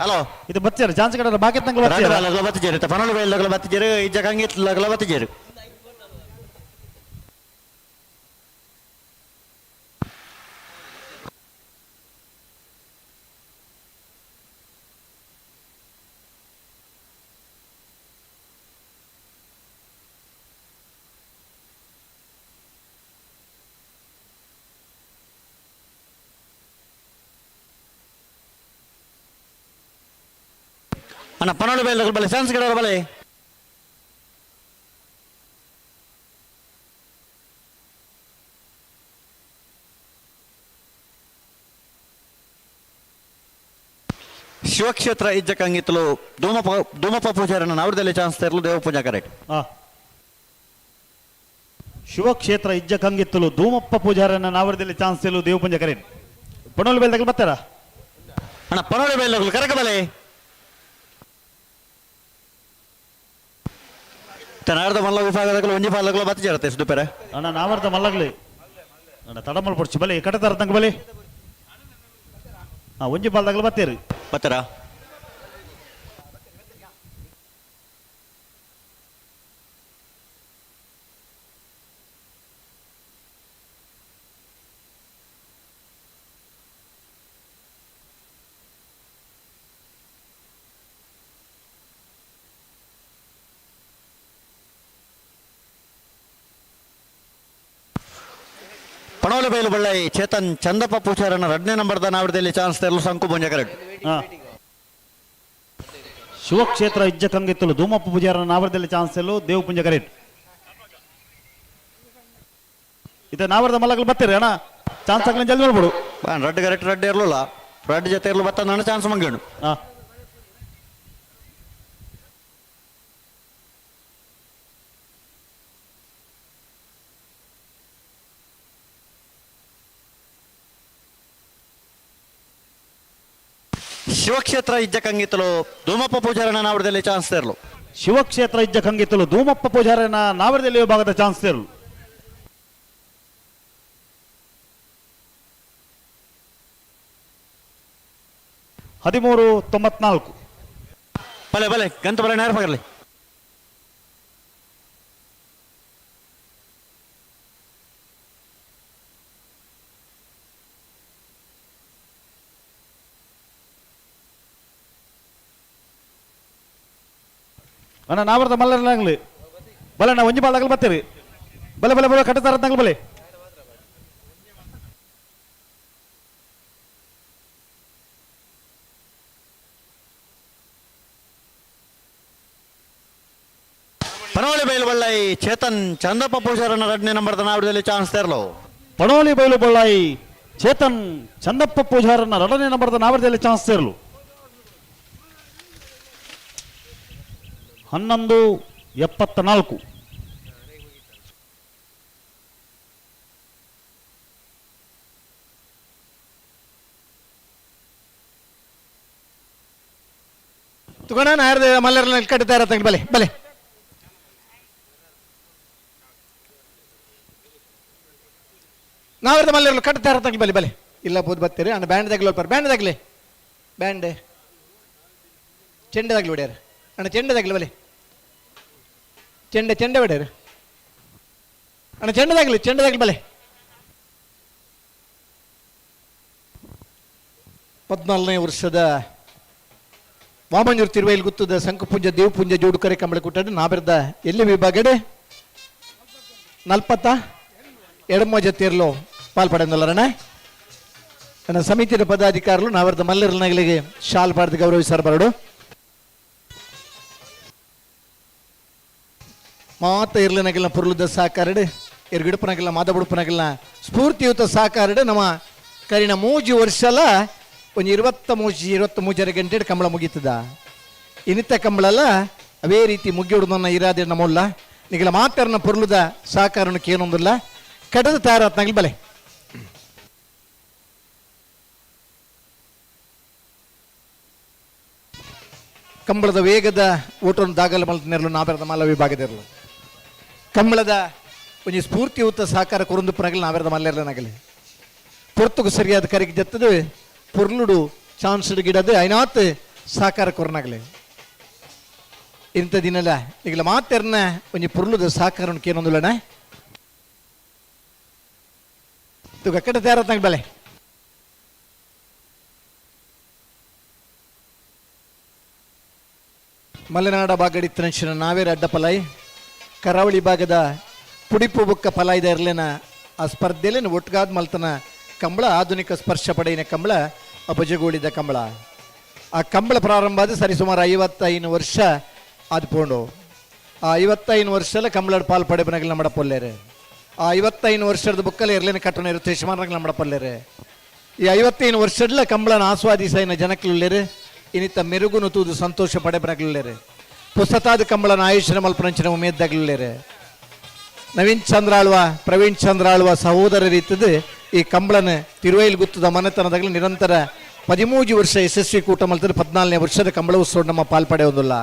ಹಲೋ, ಇದು ಬಚ್ಚಾರ ಚಾನ್ಸ್ ಕಡೆ ಬಾಕಿ ತಂಗ ಬಚ್ಚಾರ. ಲಗಲ ಬತ್ತಿಜೇರು, ಪನೋಳಿ ಬೈಲ್ ಬತ್ತಿಜೇರು, ಇಜ್ಜ ಕಂಗಿತ್ ಲಗಲ ಬತ್ತಿಜೇರು. ಅಣ್ಣ ಪನೋಳಿ ಬೈಲ್ ಬಲೆ ಚಾನ್ಸ್ ಕಡೆ ಬಲೆ. ಶಿವಕ್ಷೇತ್ರ ಇಜ್ಜ ಕಂಗಿತ್ತಲು ಧೂಮಪ ಧೂಮಪ್ಪ ಪೂಜಾರನ್ನ ನಾವ್ರದಲ್ಲಿ ಚಾನ್ಸ್ ತರಲು ದೇವ ಪೂಜಾ ಕರೆಕ್ಟ್. ಶಿವಕ್ಷೇತ್ರ ಇಜ್ಜ ಕಂಗಿತ್ತಲು ಧೂಮಪ್ಪ ಪೂಜಾರನ್ನ ನಾವರದಲ್ಲಿ ಚಾನ್ಸ್ ತರಲು ದೇವ ಪೂಜಾ ಕರೆಕ್ಟ್. ಪನೋಳಿ ಬೈಲ್ದಾಗಲಿ ಬರ್ತಾರ. ಅಣ್ಣ ಪನೋಳಿ ಬೈಲ್ ಕರೆಕ ಬಲೆ. ತನಾರ್ದ ಮಲ್ಲ ವಿಭಾಗದಾಗಲು ಒಂಜಿ ಪಾಲಗಲು ಬತ್ತಿ ಜರತೆ ಸುಡುಪೆರೆ. ಅಣ್ಣ ನಾವರ್ದ ಮಲ್ಲಗಲಿ ಅಣ್ಣ ತಡಮಲ್ ಪೊಡ್ಚಿ ಬಲೆ ಕಟ್ಟತಾರ ತಂಗ ಬಲೆ. ಹಾ ಒಂಜಿ ಪಾಲ್ದಾಗಲು ಬತ್ತೀರಿ ಬತ್ತಾರ. ಪಣೋಲಿ ಬೈಲು ಬಳ್ಳೈ ಚೇತನ್ ಚಂದಪ್ಪ ಪೂಜಾರನ ಎರಡನೇ ನಂಬರ್ದ ನಾವರದಲ್ಲಿ ಚಾನ್ಸ್ ತರಲು ಸಂಕು ಪೂಂಜ ಕರೆಕ್ಟ್. ಶಿವಕ್ಷೇತ್ರ ಇಜ್ಜ ಕಂಗಿತ್ತಲು ಧೂಮಪ್ಪ ಪೂಜಾರನ ನಾವರದಲ್ಲಿ ಚಾನ್ಸ್ ತರಲು ದೇವ ಪೂಂಜ ಕರೆಕ್ಟ್. ಇದು ನಾವರದ ಮಲ್ಲಗಲು ಬರ್ತೀರಿ ಅಣ್ಣ, ಚಾನ್ಸ್ ಆಗಲಿ ಜಲ್ದಿ ಮಾಡ್ಬಿಡು. ರಡ್ಡು ಕರೆಕ್ಟ್, ರಡ್ಡು ಇರಲಿಲ್ಲ, ರಡ್ಡು ಜೊತೆ ಇರಲು ಬತ್ತ ನನ್ನ ಚಾನ್ಸ್ ಮಂಗೇಣು. ಶಿವಕ್ಷೇತ್ರ ಇಜ್ಜ ಕಂಗಿತ್ತಲು ಧೂಮಪ್ಪ ಪೂಜಾರನ ನಾವರದಲ್ಲಿ ಚಾನ್ಸ್ ತರಲು. ಶಿವಕ್ಷೇತ್ರ ಇಜ್ಜ ಕಂಗಿತ್ತಲು ಧೂಮಪ್ಪ ಪೂಜಾರನ ನಾವರದಲ್ಲಿ ವಿಭಾಗದ ಚಾನ್ಸ್ ತರಲು. 13.94. ಬಲೆ ಬಲೆ ಗಂತ ಬಲೆ ನೇರ ಪಗರ್ಲಿ. ಅಣ್ಣ ನಾವರ್ದ ಮಲ್ಲನಾಗ್ಲಿ ಬಲೆ ಅಣ್ಣ ಒಂಜಿ ಬಾಲ್ದಾಗಲಿ ಬರ್ತೀರಿ ಬಲೆ ಬಲೆ ಬಲೆ ಕಟ್ಟತಾರ ತಂಗ್ಲಿ ಬಲೆ. ಪನೋಳಿ ಬೈಲು ಬಳ್ಳೈ ಚೇತನ್ ಚಂದಪ್ಪ ಪೂಜಾರನ ಎರಡನೇ ನಂಬರ್ದ ನಾವರದಲ್ಲಿ ಚಾನ್ಸ್ ತರಲು. ಪಣೋಲಿ ಬೈಲು ಬಳ್ಳಾಯಿ ಚೇತನ್ ಚಂದಪ್ಪ ಪೂಜಾರನ ಎರಡನೇ ನಂಬರ್ದ ನಾವರದಲ್ಲಿ ಚಾನ್ಸ್ ತರಲು. 11.74. ತುಗಣ ನಾಯರ್ದ ಮಲ್ಲರನ್ನ ಕಟ್ಟುತ್ತಾ ಇರತ್ತ ಬಲೆ ಬಲೆ. ನಾವರ್ದ ಮಲ್ಲರನ್ನು ಕಟ್ಟುತ್ತಾ ಇರತ್ತ ಬಲೆ ಬಲೆ. ಇಲ್ಲ ಬೋದು ಬತ್ತೀರಿ ಅಣ್ಣ, ಬ್ಯಾಂಡ್ ತಗಲಿ ಬ್ಯಾಂಡ್ ತಗಲಿ, ಬ್ಯಾಂಡ್ ಚೆಂಡೆ ತಗಲಿ ಹೊಡ್ಯಾರ ಅಣ್ಣ, ಚೆಂಡೆ ತಗಲಿ ಬಲೆ, ಚೆಂಡೆ ಚೆಂಡೆ ಹೊಡ್ಯಾರ ಅಣ್ಣ, ಚೆಂಡೆ ತಗಲಿ, ಚೆಂಡೆ ತಗಲಿ ಬಲೆ. 14ನೇ ವರ್ಷದ ವಾಮಂಜೂರು ತಿರುವೈಲ್ ಗುತ್ತದ ಸಂಕಪುಂಜ ದೇವಪುಂಜ ಜೋಡುಕರೆ ಕಂಬಳ ಕುಟ್ಟಾಡು ನಾಬೆರ್ದ ಎಲ್ಲಿ ವಿಭಾಗಡೆ ನಲ್ಪತ್ತ ಎಡಮ ಜೊತೆರ್ಲು ಪಾಲ್ಪಡೆಂದಲ್ಲರಣ ನನ್ನ ಸಮಿತಿಯ ಪದಾಧಿಕಾರಿಗಳು ನಾವರ್ದ ಮಲ್ಲರ್ನಗಳಿಗೆ ಶಾಲ್ ಪಾಡ್ದು ಗೌರವಿಸಾರ ಬರಡು. ಮಾತ ಇರ್ಲನಗಿಲ್ಲ ಪುರ್ಲದ ಸಹಕಾರಡು ಎರ್ಗಿಡುಪನಗಿಲ್ಲ ಮಾದಬುಡುಪನಗಿಲ್ಲ ಸ್ಫೂರ್ತಿಯುತ ಸಹಕಾರಡು ನಮ್ಮ ಕರಿನ ಮೂಜಿ ವರ್ಷಲ ಒಂದು 23 ಗಂಟೆ ಕಂಬಳ ಮುಗೀತದ. ಇನಿತ ಕಂಬಳಲ್ಲ ಅವೇ ರೀತಿ ಮುಗ್ಗಿಡುದನ್ನ ಇರಾದೆ ನಮ್ಮಲ್ಲ ನಿಗಲ ಮಾತರ್ನ ಪೊರ್ಲುದ ಸಹಕಾರನು ಏನೊಂದಿಲ್ಲ ಕಡದ ತಯಾರಾತ್ನಾಗಲಿ ಬಲೆ. ಕಂಬಳದ ವೇಗದ ಓಟವನ್ನು ದಾಗಲ ಮಲ್ತಿನಿರಲು ನಾವೆರದ ಮಲ್ಲ ವಿಭಾಗದಿರಲು ಕಂಬಳದ ಒಂಜಿ ಸ್ಫೂರ್ತಿಯುತ ಸಹಕಾರ ಕುರುಂದು ಪುನಗಲಿ ನಾವೆರದ ಮಲ್ಲೆರ್ಲನಾಗಲಿ ಪೊರ್ತುಗು ಸರಿಯಾದ ಕರೆಗೆ ಜತ್ತದು ಪೊರ್ಲುಡು ಚಾನ್ಸ್ ಗಿಡದು ಐನಾತ್ ಸಹಕಾರ ಕೊರನಾಗಲಿ. ಇಂಥ ದಿನಲ ಈಗಲ ಮಾತೆರ್ನ ಒಂಜಿ ಪೊರ್ಲುದ ಸಹಕಾರ ಏನೊಂದುಲಣ ತುಗ ಕಡೆ ತಯಾರತ್ನಾಗ ಬಲೆ. ಮಲೆನಾಡ ಭಾಗಡಿತ್ತನಂಚಿನ ನಾವೇರ ಅಡ್ಡ ಪಲಾಯಿ ಕರಾವಳಿ ಭಾಗದ ಪುಡಿಪು ಬುಕ್ಕ ಪಲಾಯ್ದ ಇರ್ಲೇನ ಆ ಸ್ಪರ್ಧೆಯಲ್ಲಿ ಒಟ್ಗಾದ ಮಲ್ತನ ಕಂಬಳ ಆಧುನಿಕ ಸ್ಪರ್ಶ ಪಡೆಯಿನ ಕಂಬಳ ಆ ಭುಜಗೋಳಿದ ಕಂಬಳ. ಆ ಕಂಬಳ ಪ್ರಾರಂಭ ಆದ ಸರಿಸುಮಾರು 55 ವರ್ಷ ಆದ್ಪೋಂಡು. ಆ 55 ವರ್ಷಲ ಕಂಬಳಡ್ ಪಾಲ್ ಪಡೆಬನಗಲ ನಮ್ಮಡ ಪೊಲ್ಲೇರು. ಆ 55 ವರ್ಷದ ಬುಕ್ಕಲ್ಲಿ ಇರ್ಲೇನ ಕಟ್ಟಣ ಇರುತ್ತೆ ಯಜಮಾನಗಳ ನಮ್ಮಡ ಪೊಲ್ಲೇರು. ಈ 55 ವರ್ಷಡ್ಲ ಕಂಬಳನ ಆಸ್ವಾದಿಸೈನ ಜನಕ್ಲುಲ್ಲೇರು ಇನ್ನಿತ್ತ ಮೆರುಗುನು ತೂದು ಸಂತೋಷ ಪಡೆಬನಗಲುಲ್ಲೇರು. ಪುಸ್ತತಾದ ಕಂಬಳನ ಆಯುಷ್ಯನ ಮಲ್ಪನಂಚಿನ ಉಮೇದ್ದಾಗಲುಲ್ಲೇರು. ನವೀನ್ ಚಂದ್ರ ಆಳ್ವ ಪ್ರವೀಣ್ ಚಂದ್ರ ಆಳ್ವ ಸಹೋದರ ರೀತಿದ್ದು ಈ ಕಂಬಳನ ತಿರುವೈಲ್ ಗುತ್ತದ ಮನೆತನದಾಗಲಿ ನಿರಂತರ 13 ವರ್ಷ ಯಶಸ್ವಿ ಕೂಟ ಮಲ್ತದ 14ನೇ ವರ್ಷದ ಕಂಬಳ ಉತ್ಸವ ನಮ್ಮ ಪಾಲ್ಪಡೆಯೋದಿಲ್ಲ.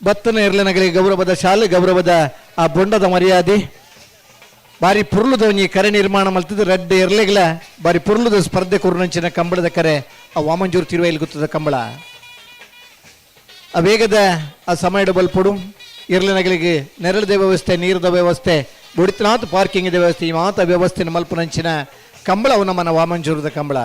ಬತ್ತನ ಇರ್ಲನಗಲಿ ಗೌರವದ ಶಾಲೆ ಗೌರವದ ಆ ಬೊಂಡದ ಮರ್ಯಾದೆ ಬಾರಿ ಪುರ್ಲುದ ಒಂಜಿ ಕರೆ ನಿರ್ಮಾಣ ಮಲ್ತದ ರಡ್ಡೆ ಇರ್ಲೆಗ್ಲ ಬಾರಿ ಪುರ್ಲುದ ಸ್ಪರ್ಧೆ ಕುರುನಂಚಿನ ಕಂಬಳದ ಕರೆ ಆ ವಾಮಂಜೂರು ತಿರುವೈಲ್ ಗುತ್ತದ ಕಂಬಳ. ಆ ವೇಗದ ಆ ಸಮಯದ ಬಲ್ಪುಡು ಇರ್ಲನಗಲಿಗೆ ನೆರಳದ ವ್ಯವಸ್ಥೆ ನೀರದ ವ್ಯವಸ್ಥೆ ಬುಡಿತನಾಥ ಪಾರ್ಕಿಂಗ್ ವ್ಯವಸ್ಥೆ ಈ ಮಾತ ವ್ಯವಸ್ಥೆ ಮಲ್ಪನಂಚಿನ ಕಂಬಳ ಅವು ನಮ್ಮನ ವಾಮಂಜೂರದ ಕಂಬಳ.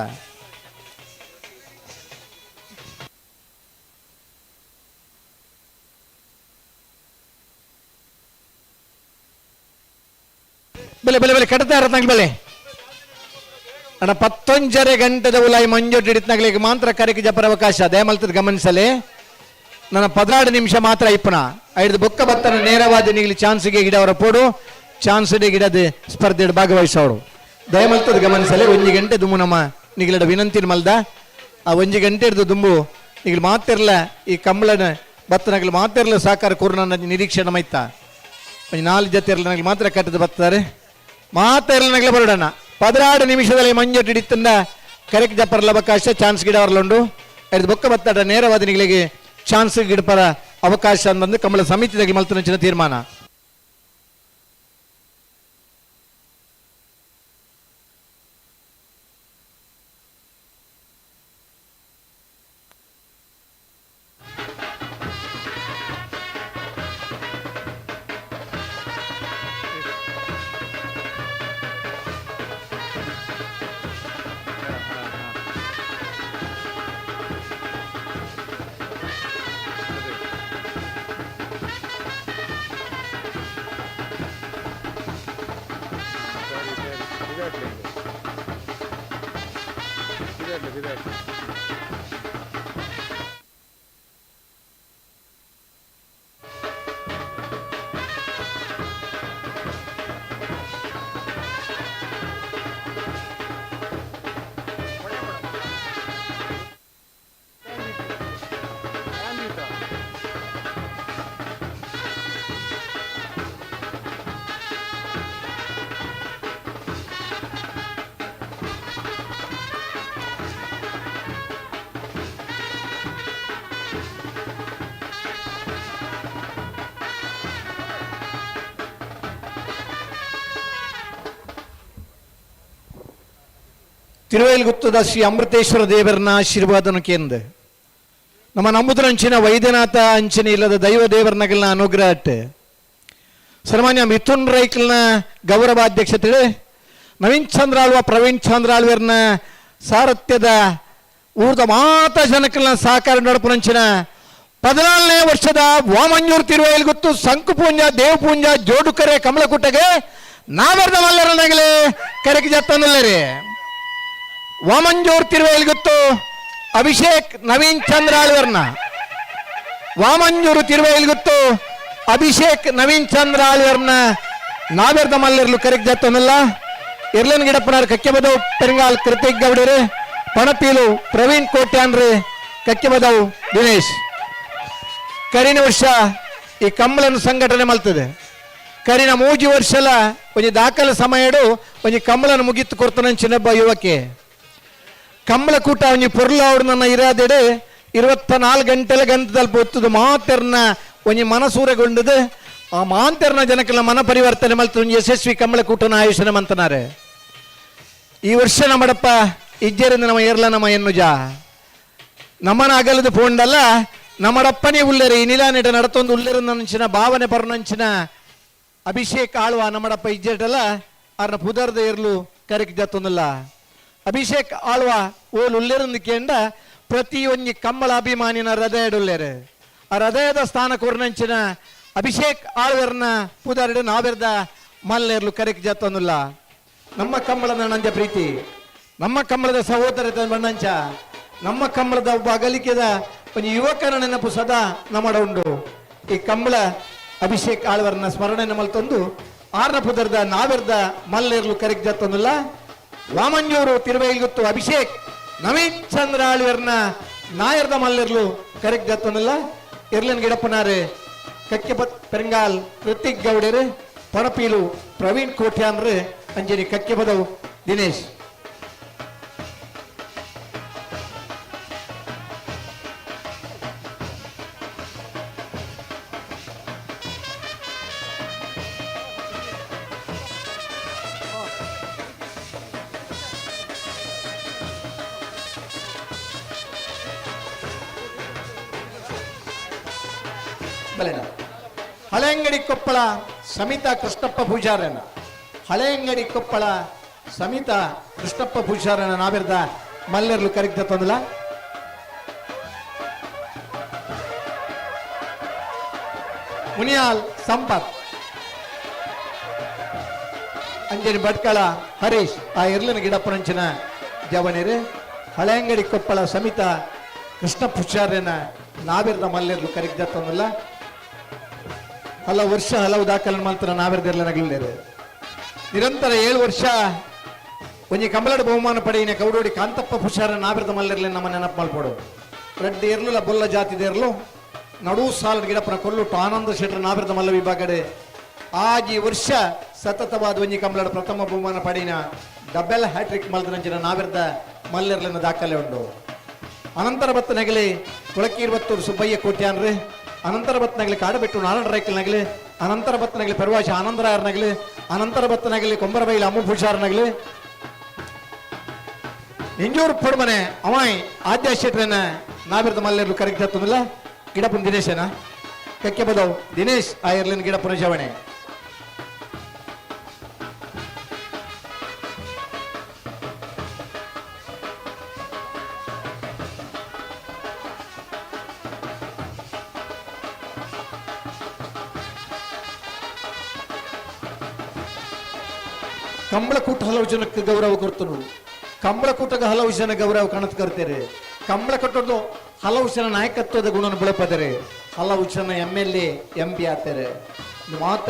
ಬೆಲೆ ಬೆಲೆ ಬೆಲೆ ಕಟ್ಟತಾ ಇರತ್ನಾಗ್ಲಿ ಬೆಲೆ ಅಣ್ಣ 11.5 ಗಂಟೆದ ಉಲಾಯಿ ಮಂಜೊಡ್ಡು ಹಿಡಿತ್ನಾಗ್ಲಿಗೆ ಮಾತ್ರ ಕರೆಗೆ ಜಪರ ಅವಕಾಶ ದಯಮಲ್ತದ ಗಮನಿಸಲೆ. ನನ್ನ 16 ನಿಮಿಷ ಮಾತ್ರ ಇಪ್ಪನ ಐದು ಬೊಕ್ಕ ಬತ್ತನ ನೇರವಾದ ನೀಗಲಿ ಚಾನ್ಸ್ಗೆ ಗಿಡವರ ಪೋಡು ಚಾನ್ಸ್ ಗಿಡದ ಸ್ಪರ್ಧೆ ಭಾಗವಹಿಸೋರು ದಯಮಲ್ತದ ಗಮನಿಸಲೆ. 1 ಗಂಟೆ ದುಮ್ಮು ನಮ್ಮ ನಿಗಲಡ ವಿನಂತಿನ ಮಲ್ದ ಆ 1 ಗಂಟೆ ಹಿಡಿದು ದುಂಬು ನಿಗಲು ಮಾತಿರ್ಲ ಈ ಕಂಬಳನ ಬತ್ತನಗಲು ಮಾತಿರ್ಲ ಸಹಕಾರ ಕೂರ್ನ ನಿರೀಕ್ಷೆ ಮೈತ ಒಂದು 4 ಜೊತೆ ಇರಲ ಮಾತ್ರ ಕಟ್ಟದ ಬತ್ತಾರೆ ಮಾತಿರ್ಲನಗಲೆ ಬರೋಡಣ್ಣ. 16 ನಿಮಿಷದಲ್ಲಿ ಮಂಜೊಟ್ಟು ಹಿಡಿತಂದ ಕರೆಕ್ಟ್ ಜಪ್ಪರ್ಲ ಅವಕಾಶ ಚಾನ್ಸ್ ಗಿಡ ಅವರಲ್ಲುಂಡು ಐದು ಬೊಕ್ಕ ಬತ್ತಾಡ ನೇರವಾದ ನಿಗಳಿಗೆ ಚಾನ್ಸ್ ಗಿಡಪರ ಅವಕಾಶ ಅಂತಂದು ಕಂಬಳ ಸಮಿತಿದಾಗಿ ಮಲ್ತನಂಚಿನ ತೀರ್ಮಾನ. ತಿರುವೈಲ್ಗುತ್ತದ ಶ್ರೀ ಅಮೃತೇಶ್ವರ ದೇವರನ್ನ ಆಶೀರ್ವಾದನ ಕೇಂದ್ರ ನಮ್ಮ ನಂಬುದ್ರ ಅಂಚಿನ ವೈದ್ಯನಾಥ ಅಂಚಿನ ಇಲ್ಲದ ದೈವ ದೇವರನಗಲ್ನ ಅನುಗ್ರಹ ಅಟ್ಟೆ. ಸನ್ಮಾನ್ಯ ಮಿಥುನ್ ರೈಕ್ಲ್ನ ಗೌರವಾಧ್ಯಕ್ಷತೆ ನವೀನ್ ಚಂದ್ರ ಆಳ್ವ ಪ್ರವೀಣ್ ಚಂದ್ರ ಆಳ್ವೇರ್ನ ಸಾರಥ್ಯದ ಊರ್ದ ಮಾತ ಜನಕಲ್ನ ಸಹಕಾರ ನಡಪುನಂಚಿನ 14ನೇ ವರ್ಷದ ವಾಮಂಜೂರು ತಿರುವೈಲ್ಗುತ್ತು ಸಂಕುಪೂಂಜ ದೇವಪೂಂಜ ಜೋಡುಕರೆ ಕಮಲಕುಟ್ಟಗೆ ನಾವರ್ದ ಮಲ್ಲರನಗಲೇ ಕರೆಗೆ ಜತ್ತನಲ್ಲರೇ. ವಾಮಂಜೂರ್ ತಿರುವೈಲ್ಗುತ್ತು ಅಭಿಷೇಕ್ ನವೀನ್ ಚಂದ್ರ ಆಳ್ವರ್ನ ವಾಮಂಜೂರು ತಿರುವೈಲ್ಗುತ್ತು ಅಭಿಷೇಕ್ ನವೀನ್ ಚಂದ್ರ ಆಳ್ವರ್ನ ನಾವೆರ್ದ ಮಲ್ಲರ್ಲು ಕರೆಗೆ ಜತ್ತನಲ್ಲ. ಇರ್ಲನ್ ಗಿಡಪ್ಪನವ್ರು ಕಕ್ಕೆಬದವು ಪೆರಂಗಾಲ್ ಕೃತಿಕ್ ಗೌಡರು ಪಣಪೀಲು ಪ್ರವೀಣ್ ಕೋಟ್ಯಾನ್ರಿ ಕಕ್ಕೆಬದವು ದಿನೇಶ್. ಕರಿನ ವರ್ಷ ಈ ಕಂಬಳನ್ನು ಸಂಘಟನೆ ಮಲ್ತದೆ. ಕರಿನ 3 ವರ್ಷಲ ಒಂಜಿ ದಾಖಲೆ ಸಮಯಡು ಒಂಜಿ ಕಂಬಳನ್ನು ಮುಗಿತ್ತು ಕೊರ್ತನಂಚಿನೊಬ್ಬ ಯುವಕೆ. ಕಂಬಳ ಕೂಟ ಒಂಜಿ ಪೊರ್ಲು ನನ್ನ ಇರಾದೆಡೆ 24 ಗಂಟೆಲ ಗಂಟದಲ್ಲಿ ಒತ್ತುದು ಮಾತೆರ್ನ ಒಂಜಿ ಮನಸೂರೆಗೊಂಡದು. ಆ ಮಾಂತೆರ್ನ ಜನಕ್ಕೆಲ್ಲ ಮನ ಪರಿವರ್ತನೆ ಮಲ್ತು ಒಂಜಿ ಯಶಸ್ವಿ ಕಂಬಳ ಕೂಟನ ಆಯೋಜನೆ ಮಂತನಾರೆ. ಈ ವರ್ಷ ನಮ್ಮಡಪ್ಪ ಇಜ್ಜರಿಂದ ನಮ್ಮ ಏರ್ಲ ನಮ್ಮ ಎನ್ನುಜ ನಮ್ಮನ ಅಗಲದ ಪೋಂಡಲ್ಲ ನಮ್ಮಡಪ್ಪನೇ ಉಲ್ಲೇರಿ ಈ ನಿಲಾನೆಟ ನಡತೊಂದು ಉಲ್ಲೇರ ನಂಚಿನ ಭಾವನೆ ಪರ್ನಂಚಿನ ಅಭಿಷೇಕ್ ಆಳ್ವ ನಮ್ಮಡಪ್ಪ ಇಜ್ಜೆಟಲ್ಲ ಅರ್ನ ಪುದರ್ದ ಇರ್ಲು ಕರೆಕ್ ಜತ್ತೊಂದಿಲ್ಲ. ಅಭಿಷೇಕ್ ಆಳ್ವ ಓಲ್ ಉಲ್ಲೇರಂದು ಕೇಂಡ ಪ್ರತಿಯೊಂಜಿ ಕಂಬಳ ಅಭಿಮಾನಿನ ಹೃದಯಡುಲ್ಲೇರು. ಆ ಹೃದಯದ ಸ್ಥಾನ ಕೊರ್ನಂಚಿನ ಅಭಿಷೇಕ್ ಆಳ್ವೆರ್ನ ಪುದರ್ಡು ನಾವೆರ್ದ ಮಲ್ಲೇರ್ಲು ಕರೆಕ್ ಜತ್ತೊಂದಿಲ್ಲ. ನಮ್ಮ ಕಂಬಳದ ನಂಜ ಪ್ರೀತಿ, ನಮ್ಮ ಕಂಬಳದ ಸಹೋದರ ಬಣ್ಣಂಚ, ನಮ್ಮ ಕಂಬಳದ ಒಬ್ಬ ಅಗಲಿಕೆದ ಒಂಜಿ ಯುವಕನ ನೆನಪು ಸದಾ ನಮ್ಮಡ ಉಂಡು. ಈ ಕಂಬಳ ಅಭಿಷೇಕ್ ಆಳ್ವರ್ನ ಸ್ಮರಣೆ ಮಲ್ತೊಂದು ಆರ್ನ ಪುದರ್ದ ನಾವೆರ್ದ ಮಲ್ಲೇರ್ಲು ಕರೆಕ್ ಜತ್ತೊಂದಿಲ್ಲ. ವಾಮಂಜೂರು ತಿರುವೈಲ್ಗುತ್ತು ಅಭಿಷೇಕ್ ನವೀನ್ ಚಂದ್ರ ಆಳ್ವೆರ್ನ ನಾಯರ್ದ ಮಲ್ಲೇರ್ಲು ಕರೆಕ್ ಜತ್ತೊಂದಿಲ್ಲ. ಎರ್ಲನ್ ಗಿಡಪ್ಪನಾರು ಕಕ್ಕೆಪತ್ ಪೆರಂಗಾಲ್ ಕೃತಿಕ್ ಗೌಡರು ಪಣಪೀಲು ಪ್ರವೀಣ್ ಕೋಟ್ಯಾನ್ರು ಅಂಜನಿ ಕಕ್ಕೆಪದವು ದಿನೇಶ್. ಬಲೆನ ಹಳೆಯಂಗಡಿ ಕೊಪ್ಪಳ ಸಮಿತಾ ಕೃಷ್ಣಪ್ಪ ಪೂಜಾರನ, ಹಳೆಯಂಗಡಿ ಕೊಪ್ಪಳ ಸಮಿತಾ ಕೃಷ್ಣಪ್ಪ ಪೂಜಾರನ ನಾವಿರ್ದ ಮಲ್ಲೆರ್ಲು ಕರಿಗ್ದ ತಂದಲ. ಮುನಿಯಾಲ್ ಸಂಪತ್ ಅಂಜನಿ ಭಟ್ಕಳ ಹರೀಶ್ ಆ ಎರ್ಲಿನ ಗಿಡಪ್ಪನಂಚಿನ ಜವನಿರು. ಹಳೆಯಂಗಡಿ ಕೊಪ್ಪಳ ಸಮಿತಾ ಕೃಷ್ಣ ಪೂಜಾರನ ನಾವಿರ್ದ ಮಲ್ಲೆರ್ಲು ಕರಿಗ್ದ ತಂದಲ್ಲ. ಹಲವು ವರ್ಷ ಹಲವು ದಾಖಲೆ ಮಾತ್ರ ನಾವೆರ್ದೆರ್ಲನಗಲಿರು. ನಿರಂತರ 7 ವರ್ಷ ಒಂಜಿ ಕಂಬಳದ ಬಹುಮಾನ ಪಡೆಯಿನ ಕೌಡೋಡಿ ಕಾಂತಪ್ಪ ಪುಷಾರ ನಾವೆರ್ದ ಮಲ್ಲೆರ್ಲಿ ನಮ್ಮ ನೆನಪು ಮಲ್ಪಡು. ರೆಡ್ಡಿ ಇರ್ಲಿಲ್ಲ ಬೊಲ್ಲ ಜಾತಿದೇರ್ಲು ನಡು ಸಾಲ ಗಿಡಪ್ಪನ ಕೊಲ್ಲುಟ್ಟು ಆನಂದ ಶೆಟ್ಟರ್ ನಾವೆರ್ದ ಮಲ್ಲ ವಿಭಾಗಡೆ ಆಜಿ ವರ್ಷ ಸತತವಾದ ಒಂಜಿ ಕಂಬಳದ ಪ್ರಥಮ ಬಹುಮಾನ ಪಡೆಯಿನ ಡಬಲ್ ಹ್ಯಾಟ್ರಿಕ್ ಮಲ್ದನಂಚಿನ ನಾವೆರ್ದ ಮಲ್ಲೆರ್ಲಿನ ದಾಖಲೆ ಉಂಡು. ಅನಂತರ ಬತ್ತನಗಲಿ ಕೊಳಕೀರ್ವತ್ತೂರು ಸುಬ್ಬಯ್ಯ ಕೋಟ್ಯಾನ್ರಿ, ಅನಂತರ ಬತ್ತನಗಲಿ ಕಾಡಬೆಟ್ಟು ನಾರಾಯಣ ರಾಯ್ಕಲ್ನಗಲಿ, ಅನಂತರ ಬತ್ತನಗಲಿ ಪರ್ವಾಶ ಆನಂದರಾಯರ್ನಗಲಿ, ಅನಂತರ ಬತ್ತನಗಲಿ ಕೊಂಬರಬೈಲ ಅಮ್ಮು ಪೂಜಾರ್ನಗಲಿ, ನಿಂಜೂರು ಪೊಡ್ಮನೆ ಅವಾಯ್ ಆದ್ಯ ಶೆಟ್ರನ್ನ ನಾವಿರ್ದ ಮಲ್ಲೆರ್ಲು ಕರೆಕ್ಟ್ ತತ್ತೊಂದಿಲ್ಲ. ಗಿಡಪುನ ದಿನೇಶನ ಕಕ್ಕೆ ಬದವು ದಿನೇಶ್ ಆ ಎರ್ಲಿನ ಗಿಡಪುನ ಜವಣೆ. ಕಂಬಳಕೂಟ ಹಲವು ಜನಕ್ಕೆ ಗೌರವ ಕೊಡ್ತನು, ಕಂಬಳಕೂಟಕ್ಕೆ ಹಲವು ಜನ ಗೌರವ ಕಾಣತ್ ಕರ್ತಾರೆ, ಕಂಬಳ ಕಟ್ಟೋದು ಹಲವು ಜನ ನಾಯಕತ್ವದ ಗುಣವನ್ನು ಬೆಳಪದರೆ, ಹಲವು ಜನ M L A M P ಆಗ್ತಾರೆ. ಮಾತ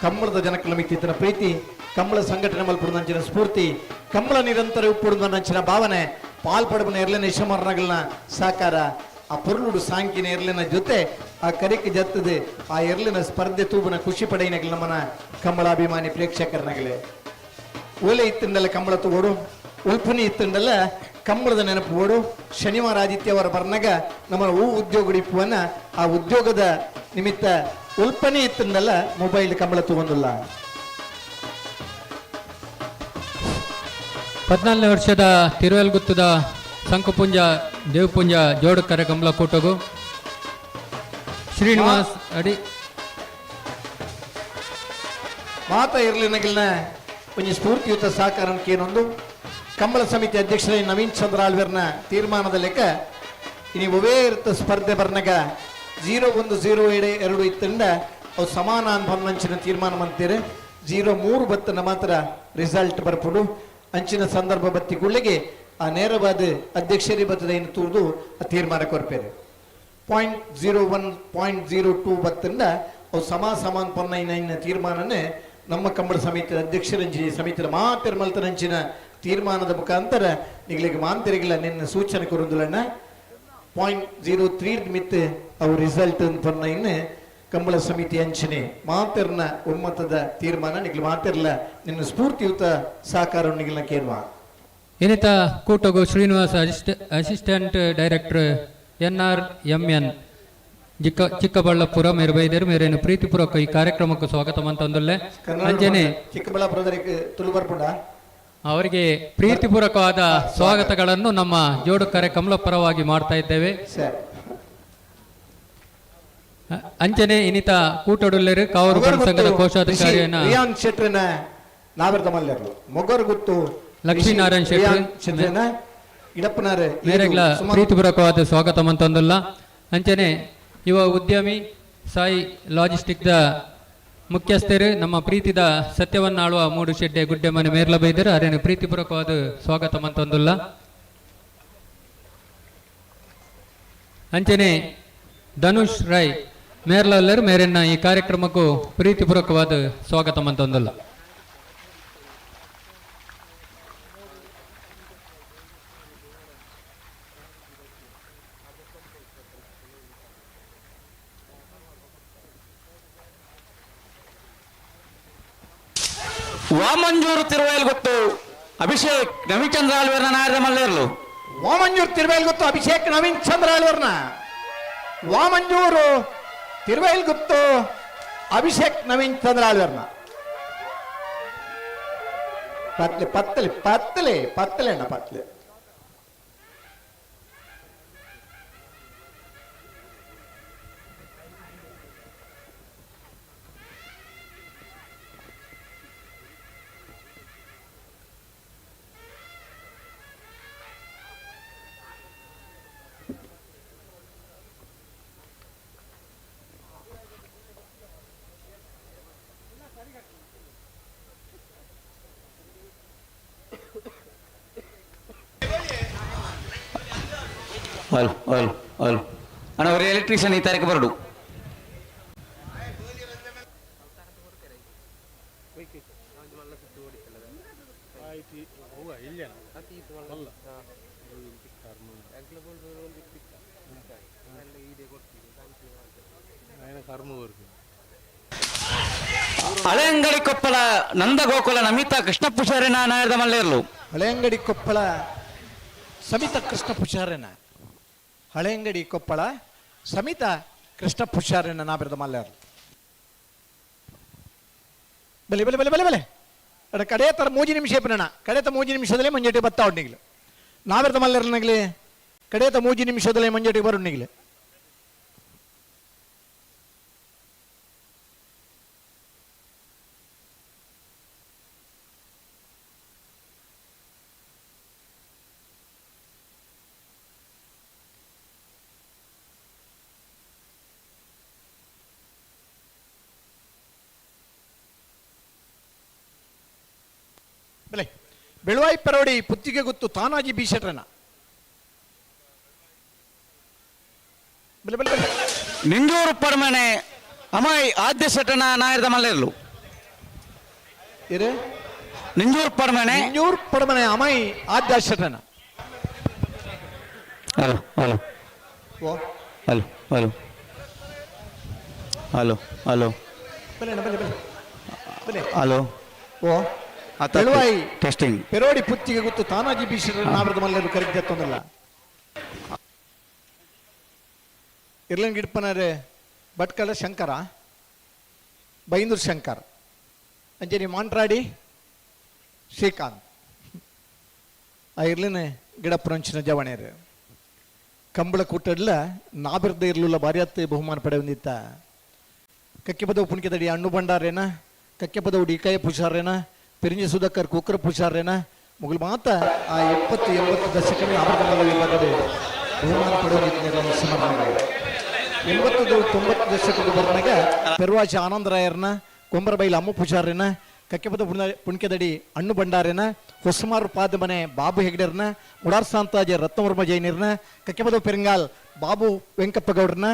ಕಂಬಳದ ಜನಕ್ಕೆ ಮಿಕ್ಕಿತನ ಪ್ರೀತಿ, ಕಂಬಳ ಸಂಘಟನೆ ಮಲ್ಪುಡುವಂಚಿನ ಸ್ಫೂರ್ತಿ, ಕಂಬಳ ನಿರಂತರ ಉಪ್ಪುಡುವಂಚಿನ ಭಾವನೆ, ಪಾಲ್ಪಡುವನ ಎರ್ಲಿನ ಯಶಮರಣಗಳನ್ನ ಸಾಕಾರ, ಆ ಪೊರ್ಲುಡು ಸಾಂಕಿನ ಎರ್ಲಿನ ಜೊತೆ ಆ ಕರಿಕೆ ಜತ್ತದೆ ಆ ಎರ್ಲಿನ ಸ್ಪರ್ಧೆ ತೂಬನ ಖುಷಿ ಪಡೆಯಿನಗಳ ನಮ್ಮನ ಕಂಬಳಾಭಿಮಾನಿ ಪ್ರೇಕ್ಷಕರನಗಲೇ. ಓಲೆ ಇತ್ತಿಂದಲ್ಲ ಕಂಬಳ ತಗೋಡು, ಉಲ್ಪನಿ ಇತ್ತಂದಲ್ಲ ಕಂಬಳದ ನೆನಪು ಓಡು. ಶನಿವಾರ ಆದಿತ್ಯವಾರ ಬರ್ನಾಗ ನಮ್ಮ ಹೂ ಉದ್ಯೋಗ ಇಪ್ಪುವನ್ನ ಆ ಉದ್ಯೋಗದ ನಿಮಿತ್ತ ಉಲ್ಪನಿ ಇತ್ತಂದಲ್ಲ ಮೊಬೈಲ್ ಕಂಬಳ ತಗೊಂಡಿಲ್ಲ. 14ನೇ ವರ್ಷದ ತಿರುವೆಲ್ಗುತ್ತದ ಸಂಕಪುಂಜ ದೇವಪುಂಜ ಜೋಡುಕರೆ ಕಂಬಳ ಕೂಟಗು ಶ್ರೀನಿವಾಸ್ ಅಡಿ ಮಾತ ಇರಲಿ ನಗಿಲ್ನ ಒಂಜಿ ಸ್ಫೂರ್ತಿಯುತ ಸಹಕಾರಕ್ಕೇನೊಂದು ಕಂಬಳ ಸಮಿತಿ ಅಧ್ಯಕ್ಷ ನವೀನ್ ಚಂದ್ರ ಆಳ್ವೆರ್ನ ತೀರ್ಮಾನದ ಲೆಕ್ಕ ಇನಿ ಒವೇ ಇರ್ತ ಸ್ಪರ್ಧೆ ಬರ್ನಗ 0 1 0 2 2 ಇತ್ತಂಡ ಅವು ಸಮಾನ ಅನ್ಪಂಚಿನ ತೀರ್ಮಾನ ಮಂತೀರಿ. 0 3 ಬತ್ತನ ಮಾತ್ರ ರಿಸಲ್ಟ್ ಬರ್ಪುಡು. ಅಂಚಿನ ಸಂದರ್ಭ ಬತ್ತಿ ಕೂಡ್ಲೆಗೆ ಆ ನೇರವಾದ ಅಧ್ಯಕ್ಷರಿ ಬತ್ತದ ಏನು ತೂರ್ದು ಆ ತೀರ್ಮಾನ ಕೊರ್ಪೇರು. 0.01 0.02 ಬತ್ತಂಡ ಅವು ಸಮ ಸಮಾನ ಪೊನ್ನೈನ ತೀರ್ಮಾನನೇ ನಮ್ಮ ಕಂಬಳ ಸಮಿತಿಯ ಅಧ್ಯಕ್ಷರಂಚಿನ ಸಮಿತಿಯ ಮಾತಿರ್ಮಲ್ತನಂಚಿನ ತೀರ್ಮಾನದ ಮುಖಾಂತರ ನಿಗಳಿಗೆ ಮಾಂತರಿಗಳ ನಿನ್ನ ಸೂಚನೆ ಕೊರುಂದುಲಣ್ಣ. 0.03 ಮಿತ್ ಅವು ರಿಸಲ್ಟ್ ಪನ್ನ ಇನ್ನು ಕಂಬಳ ಸಮಿತಿ ಅಂಚನೆ ಮಾತಿರ್ನ ಒಮ್ಮತದ ತೀರ್ಮಾನ ನಿಗ್ಲು ಮಾತಿರ್ಲ ನಿನ್ನ ಸ್ಫೂರ್ತಿಯುತ ಸಹಕಾರ ನಿಗ್ಲ ಕೇಳುವ. ಇನ್ನಿತ ಕೂಟಗು Srinivas assistant director N R M N Chikkaballapur ಮೇರು ಬೈದರು ಮೇರೇನು ಪ್ರೀತಿಪೂರ್ವಕ ಈ ಕಾರ್ಯಕ್ರಮಕ್ಕೆ ಸ್ವಾಗತ ಅಂತಂದಲ್ಲೇ ಅಂಜನೆ ಚಿಕ್ಕಬಳ್ಳಾಪುರದರಿಗೆ ತುಳು ಬರ್ಪುಂಡ ಅವರಿಗೆ ಪ್ರೀತಿಪೂರ್ವಕವಾದ ಸ್ವಾಗತಗಳನ್ನು ನಮ್ಮ ಜೋಡು ಕರೆ ಕಮಲ ಪರವಾಗಿ ಮಾಡ್ತಾ ಇದ್ದೇವೆ. ಅಂಚನೆ ಇನ್ನಿತ ಕೂಟಡುಲ್ಲೇರು ಕಾವೂರು ಸಂಘದ ಕೋಶಾಧಿಕಾರಿಯನ್ನ ರಿಯಾನ್ ಶೆಟ್ರನ ನಾವರ್ದ ಮಲ್ಯರ್ಲು ಮೊಗರುಗುತ್ತು ಲಕ್ಷ್ಮೀನಾರಾಯಣ ಶೆಟ್ರು ಶೆಟ್ರನ ಇಡಪ್ಪನಾರೆ ಮೇರೆಗ್ಲ ಪ್ರೀತಿಪೂರ್ವಕವಾದ ಸ್ವಾಗತ ಅಂತಂದಲ್ಲ. ಅಂಚನೆ ಯುವ ಉದ್ಯಮಿ ಸಾಯಿ ಲಾಜಿಸ್ಟಿಕ್ದ ಮುಖ್ಯಸ್ಥರು ನಮ್ಮ ಪ್ರೀತಿದ ಸತ್ಯವನ್ನಾಳುವ ಮೂಡು ಶೆಡ್ಡೆ ಗುಡ್ಡೆ ಮನೆ ಮೇರ್ಲ ಬೈದರು ಅರೇನು ಪ್ರೀತಿಪೂರ್ವಕವಾದ ಸ್ವಾಗತ ಅಂತಂದುಲ್ಲ. ಅಂಚನೆ ಧನುಷ್ ರೈ ಮೇರ್ಲಲ್ಲರು ಮೇರೆನ್ನ ಈ ಕಾರ್ಯಕ್ರಮಕ್ಕೂ ಪ್ರೀತಿಪೂರ್ವಕವಾದ ಸ್ವಾಗತ ಅಂತಂದಲ್ಲ. ವಾಮಂಜೂರು ತಿರುವೇಲ್ ಗೊತ್ತು ಅಭಿಷೇಕ್ ನವೀನ್ ಆಳ್ವರ್ನ ನಾಯರ ಮಲ್ಲೇರ್ಲು. ವಾಮಂಜೂರು ತಿರುವೇಲ್ ಗೊತ್ತು ಅಭಿಷೇಕ್ ನವೀನ್ ಚಂದ್ರ ಆಳ್ವರ್ನ. ವಾಮಂಜೂರು ತಿರುವೇಲ್ ಗೊತ್ತು ಅಭಿಷೇಕ್ ನವೀನ್ ಚಂದ್ರ ಆಳ್ವರ್ನ. ಪತ್ಲೆ ಪತ್ತಲೆ ಪತ್ತಲೆ ಪತ್ತಲೆ ಅಣ್ಣ ಪತ್ಲೆ. ಅಲ್ ಅಲ್ ಅಲ್ ಅಣ್ಣ ಅವ್ರ ಎಲೆಕ್ಟ್ರಿಷಿಯನ್ ಈ ತಾರೀಕು ಬರಡು. ಹಳೆಯಂಗಡಿ ಕೊಪ್ಪಳ ನಂದಗೋಕುಲ ನಮಿತಾ ಕೃಷ್ಣ ಪುಷಾರಿನ ನಾಯರದ ಮಲ್ಲೇರ್ಲು. ಹಳೆಯಂಗಡಿ ಕೊಪ್ಪಳ ಸಮಿತಾ ಕೃಷ್ಣ ಪುಷಾರಿನ. ಹಳೆಯಂಗಡಿ ಕೊಪ್ಪಳ ಸಮಿತಾ ಕೃಷ್ಣ ಪುಷಾರಿನ ನಾಬಿರದ ಮಲ್ಲೇರ್ಲು. ಬಲೆ ಬಲೆ ಬಲೆ ಬಲೆ ಬಲೆ ಅಡ ಕಡೆ ತರ ಮೂಜಿ ನಿಮಿಷ ಪುನಣ ಕಡೆತ ಮೂಜಿ ನಿಮಿಷದಲ್ಲೇ ಮಂಜೆಟಿ ಬತ್ತ ಉಂಡಿಗ್ಲು ನಾವಿರ್ದ ಮಲ್ಲೇರ್ನಗ್ಲಿ ಕಡೆತ ಮೂಜಿ ನಿಮಿಷದಲ್ಲೇ ಮಂಜೆಟಿ ಬರುಣಿಗ್ಲು. ಬಲೆ ಬೆಳುವಾಯಿ ಪರೋಡಿ ಪುತ್ತಿಗೆ ಗೊತ್ತು ತಾನಾಜಿ ಬಿ ಶೆಟ್ರನ. ಬಲೆ ಬಲೆ ಬಲೆ ನಿಂಜೂರು ಪಡಮನೆ ಅಮಾಯ್ ಆದ್ಯ ಶೆಟ್ಟನ ನಾಯರದ ಮಲ್ಲೇರ್ಲು. ಇರು ನಿಂಜೂರು ಪಡಮನೆ ನಿಂಜೂರು ಪಡಮನೆ ಅಮಾಯ್ ಆದ್ಯ ಶೆಟ್ಟನ. Hello hello ಓ hello hello hello hello ಬಲೆ ಬಲೆ ಬಲೆ ಬಲೆ ಹಲೋ ಓ ಬೆಳುವಾಯಿ ಟೆಸ್ಟಿಂಗ್ ಪೆರೋಡಿ ಪುತ್ತಿಗೆ ಗೊತ್ತು ತಾನಾಜಿ ಬಿ ಶೆಟ್ಟನ ನಾವರದ ಮಲ್ಲೇರ್ಲು ಕರೆಕ್ಟ್ ಎತ್ತೊಂದಲ್ಲ. ಇರ್ಲನ್ ಗಿಡ್ಪನರೆ ಭಟ್ಕಳ ಶಂಕರ ಬೈಂದೂರು ಶಂಕರ್ ಅಂಜನಿ ಮಾಂಟ್ರಾಡಿ ಶ್ರೀಕಾಂತ್ ಆ ಇರ್ಲಿನ ಗಿಡಪ್ರಂಚಿನ ಜವಣೇರು ಕಂಬಳ ಕೂಟಡ್ಲ ನಾಬಿರ್ದ ಇರ್ಲುಲ್ಲ ಭಾರಿ ಬಹುಮಾನ ಪಡೆಯೊಂದಿತ್ತ. ಕಕ್ಕೆಪದವು ಪುಣ್ಕೆದಡಿ ಅಣ್ಣು ಭಂಡಾರೇನ ಕಕ್ಕೆಪದವು ಡಿಕಾಯ ಪುಷಾರೇನ ಪೆರಿಂಜ ಸುಧಾಕರ್ ಕೂಕರ ಪುಷಾರೇನ ಮುಗುಲ್ ಮಾತ ಆ 70-80 ದಶಕನೇ ಆಭರಣ ವಿಭಾಗದ ಬಹುಮಾನ ಪಡೆಯುವ ಸಮರ್ಪಣೆ. 80-90 ದಶಕದ ಬರ್ನಾಗ ಪೆರ್ವಾಚ ಆನಂದರಾಯರ್ನ ಕೊಂಬರಬೈಲ ಅಮ್ಮ ಪೂಜಾರಿನ ಕಕ್ಕೆಪದ ಪುಣ್ಕೆದಡಿ ಅಣ್ಣು ಭಂಡಾರಿನ ಹೊಸಮಾರು ಪಾದಮನೆ ಬಾಬು ಹೆಗ್ಡೆರ್ನ ಮುಡಾರ್ ಸಾಂತಾಜೆ ರತ್ನವರ್ಮ ಜೈನರ್ನ ಕಕ್ಕೆಪದ ಪೆರಂಗಾಲ್ ಬಾಬು ವೆಂಕಪ್ಪ ಗೌಡ್ರನ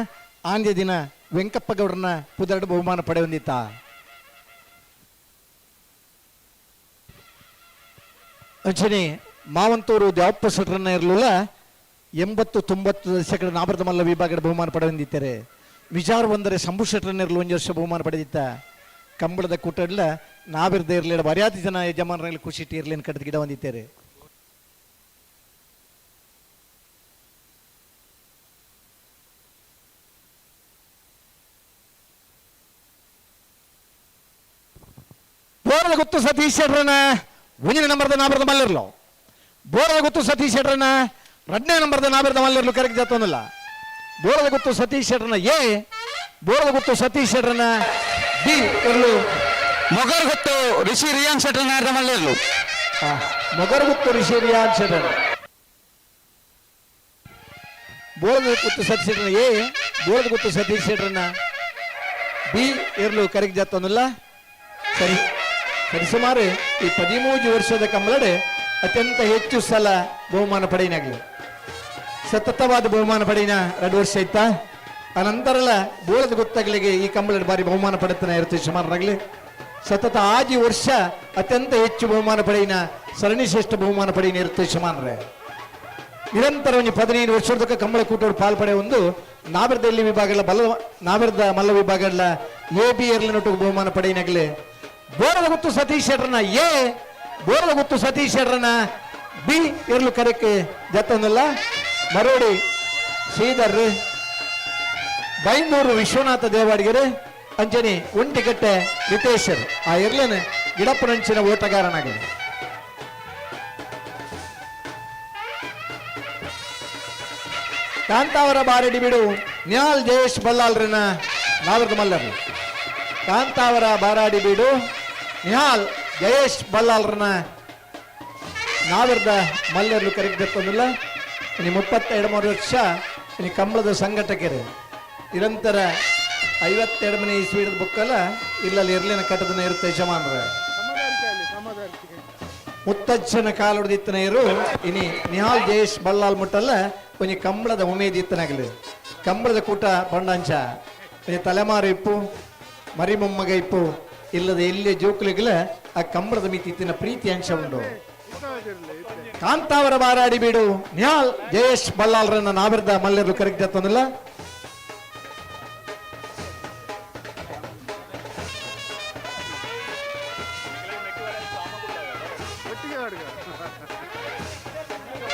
ಆಂದ್ಯ ದಿನ ವೆಂಕಪ್ಪ ಗೌಡ್ರನ ಪುದರಡು ಬಹುಮಾನ ಪಡೆಯೊಂದಿತ್ತ. ಅಂಚನೆ ಮಾವಂತೂರು ದ್ಯಾವಪ್ಪ ಸಟ್ರನ್ನ ಇರಲಿಲ್ಲ 80-90 ದಶಕದ ನಾಬರದ ಮಲ್ಲ ವಿಭಾಗದ ಬಹುಮಾನ ಪಡೆದಿದ್ದಾರೆ. ವಿಚಾರ ಬಂದರೆ ಶಂಭು ಶೆಟ್ಟರ್ನೆರ್ಲು 1 ವರ್ಷ ಬಹುಮಾನ ಪಡೆದಿತ್ತ. ಕಂಬಳದ ಕೂಟಡ್ಲ ನಾವಿರ್ದ ಇರಲಿಲ್ಲ ಬರ್ಯಾತಿ ಜನ ಯಜಮಾನರಲ್ಲಿ ಖುಷಿ ಇರ್ಲಿನ ಕಟ್ಟದ ಗಿಡ ಹೊಂದಿದ್ದಾರೆ. ಬೋರದ ಗುತ್ತು ಸತೀಶ್ ಶೆಟ್ಟರನ ಒಂದನೇ ನಂಬರ್ದ ನಾಬರದ ಮಲ್ಲಿರ್ಲು. ಬೋರದ ಗುತ್ತು ಸತೀಶ್ ಶೆಟ್ಟರನ 2ನೇ ನಂಬರ್ದ ನಾಬರದ ಮಲ್ಲಿರ್ಲು ಕರೆಕ್ಟ್ ಜಾತೊಂದಿಲ್ಲ. ಬೋರದ ಗುತ್ತು ಸತೀಶ್ ಶೆಟ್ಟರನ ಎ, ಬೋರದ ಗುತ್ತು ಸತೀಶ್ ಶೆಟ್ಟರನ ಬಿ ಇರ್ಲು. ಮೊಗರ್ ಗುತ್ತು ರಿಷಿ ರಿಯಾನ್ ಶೆಟ್ಟರನ ಮಲ್ಲಿರ್ಲು. ಮೊಗರ್ ಗುತ್ತು ರಿಷಿ ರಿಯಾನ್ ಶೆಟ್ಟರ್. ಬೋರದ ಗುತ್ತು ಸತೀಶ್ ಶೆಟ್ಟರನ ಎ, ಬೋರದ ಗುತ್ತು ಸತೀಶ್ ಶೆಟ್ಟರನ ಬಿ ಇರ್ಲು ಕರೆಕ್ಟ್ ಜಾತೊಂದಿಲ್ಲ. ಸರಿ ಸರಿ ಸುಮಾರು ಈ 13 ವರ್ಷದ ಕಂಬಳಡೆ ಅತ್ಯಂತ ಹೆಚ್ಚು ಸಲ ಬಹುಮಾನ ಪಡೆಯನಾಗಲಿ ಸತತವಾದ ಬಹುಮಾನ ಪಡೆಯಿನ 2 ವರ್ಷ ಇತ್ತ. ಅನಂತರಲ್ಲ ಬೋಳದ ಗೊತ್ತಾಗಲಿಗೆ ಈ ಕಂಬಳಡೆ ಬಾರಿ ಬಹುಮಾನ ಪಡೆತನ ಇರುತ್ತೆ ಸುಮಾರಾಗಲಿ. ಸತತ 6 ವರ್ಷ ಅತ್ಯಂತ ಹೆಚ್ಚು ಬಹುಮಾನ ಪಡೆಯಿನ ಸರಣಿ ಶ್ರೇಷ್ಠ ಬಹುಮಾನ ಪಡೆಯಿನ ಇರುತ್ತೆ ಸುಮಾರ್ರೆ. ನಿರಂತರ ಒಂದು 15 ವರ್ಷದಕ್ಕ ಕಂಬಳ ಕೂಟೋಡು ಪಾಲ್ ಪಡೆಯ ಒಂದು ನಾಬರ್ದಲ್ಲಿ ವಿಭಾಗಗಳ ಬಲ ನಾಬರ್ದ ಮಲ್ಲ ವಿಭಾಗಗಳ ಎ ಬಿ ಎರ್ಲಿನೊಟ್ಟಿಗೆ ಬಹುಮಾನ ಪಡೆಯಿನಾಗಲಿ. ಬೋರದ ಗುತ್ತು ಸತೀಶ್ ಶೆಟ್ಟರ್ನ ಎ, ಬೋರದ ಗುತ್ತು ಸತೀಶ್ ಶೆಟ್ಟರ್ನ ಬಿ ಎರ್ಲು ಕರೆಕ್ಕೆ ಜತ್ತೊಂದಲ್ಲ. ಮರೋಡಿ ಶ್ರೀಧರ್, ಬೈಂದೂರು ವಿಶ್ವನಾಥ ದೇವಾಡಿಗರು, ಅಂಜನಿ ಉಂಟಿಕಟ್ಟೆ ರಿತೇಶರ್ ಆ ಎರ್ಲನ್ ಗಿಡಪ್ಪನಂಚಿನ ಓಟಗಾರನಾಗಲಿ. ಕಾಂತಾವರ ಬಾರಡಿ ಬಿಡು ನ್ಯಾಲ್ ಜಯೇಶ್ ಬಲ್ಲಾಲ್ರನ್ನ ನಾವರದ ಮಲ್ಲರು. ಕಾಂತಾವರ ಬಾರಾಡಿ ಬೀಡು ನಿಹಾಲ್ ಜಯೇಶ್ ಬಲ್ಲಾಲ್ರನ್ನ ನಾವಿರ್ದ ಮಲ್ಲರ್ಲು ಕರೆಕ್ಟ್ ತಂದಿಲ್ಲ. ಇನ್ನು 32 ವರ್ಷ ಇನ್ನು ಕಂಬಳದ ಸಂಘಟಕರು ನಿರಂತರ 52ನೇ ಇಸ್ವಿದ ಬುಕ್ಕಲ್ಲ ಇಲ್ಲಲ್ಲಿ ಇರ್ಲಿನ ಕಟ್ಟದನ ಇರುತ್ತೆ ಯಜಮಾನ್ರ. ಮುತ್ತಜ್ಜನ ಕಾಲೊಡೆದಿತ್ತನ ಇರು ಇನಿ ನಿಹಾಲ್ ಜಯೇಶ್ ಬಲ್ಲಾಲ್ ಮುಟ್ಟಲ್ಲ ಒಂಜಿ ಕಂಬಳದ ಉಮೇದ್ ಇತ್ತನಾಗಲಿ. ಕಂಬಳದ ಕೂಟ ಬಂಡಂಚ ಒಂಜಿ ತಲೆಮಾರು ಇಪ್ಪು ಮರಿಮೊಮ್ಮಗ ಇಪ್ಪು ಇಲ್ಲದ ಎಲ್ಲಿ ಜೋಕುಲಿಗಲ ಆ ಕಂಬಳದ ಮಿತಿ ಇತ್ತಿನ ಪ್ರೀತಿ ಅಂಶ ಉಂಟು. ಕಾಂತಾವರ ಬಾರಾಡಿ ಬೀಡು ನಿಹಾಲ್ ಜಯೇಶ್ ಬಲ್ಲಾಲ್ರನ್ನ ನಾವಿರ್ದ ಮಲ್ಲರು ಕರೆಕ್ಟ್ ತಂದಿಲ್ಲ.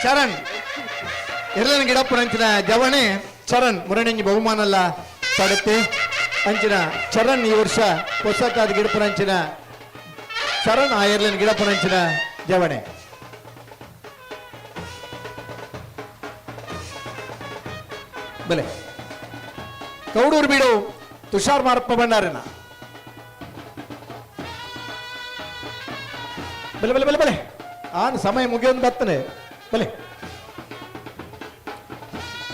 ಚರಣ್ ಎಲ್ಲನ ಗಿಡಪ್ಪನಂಚಿನ ಜವಣೆ ಚರಣ್ ಮುರಣಂಜಿ ಬಹುಮಾನಲ್ಲ ಪಡುತ್ತೆ. ಅಂಚಿನ ಚರಣ್ ಈ ವರ್ಷ ಹೊಸತಾದ ಗಿಡಪ್ಪನಂಚಿನ ಚರಣ್ ಆ ಎರ್ಲನ್ ಗಿಡಪ್ಪನಂಚಿನ ಜವಣೆ. ಬಲೆ ಕೌಡೂರು ಬೀಡು ತುಷಾರ್ ಮಾರಪ್ಪ ಭಂಡಾರನ. ಬಲೆ ಬಲೆ ಬಲೆ ಬಲೆ ಆನ್ ಸಮಯ ಮುಗಿಯೊಂದು ಬರ್ತನೆ. ಬಲೆ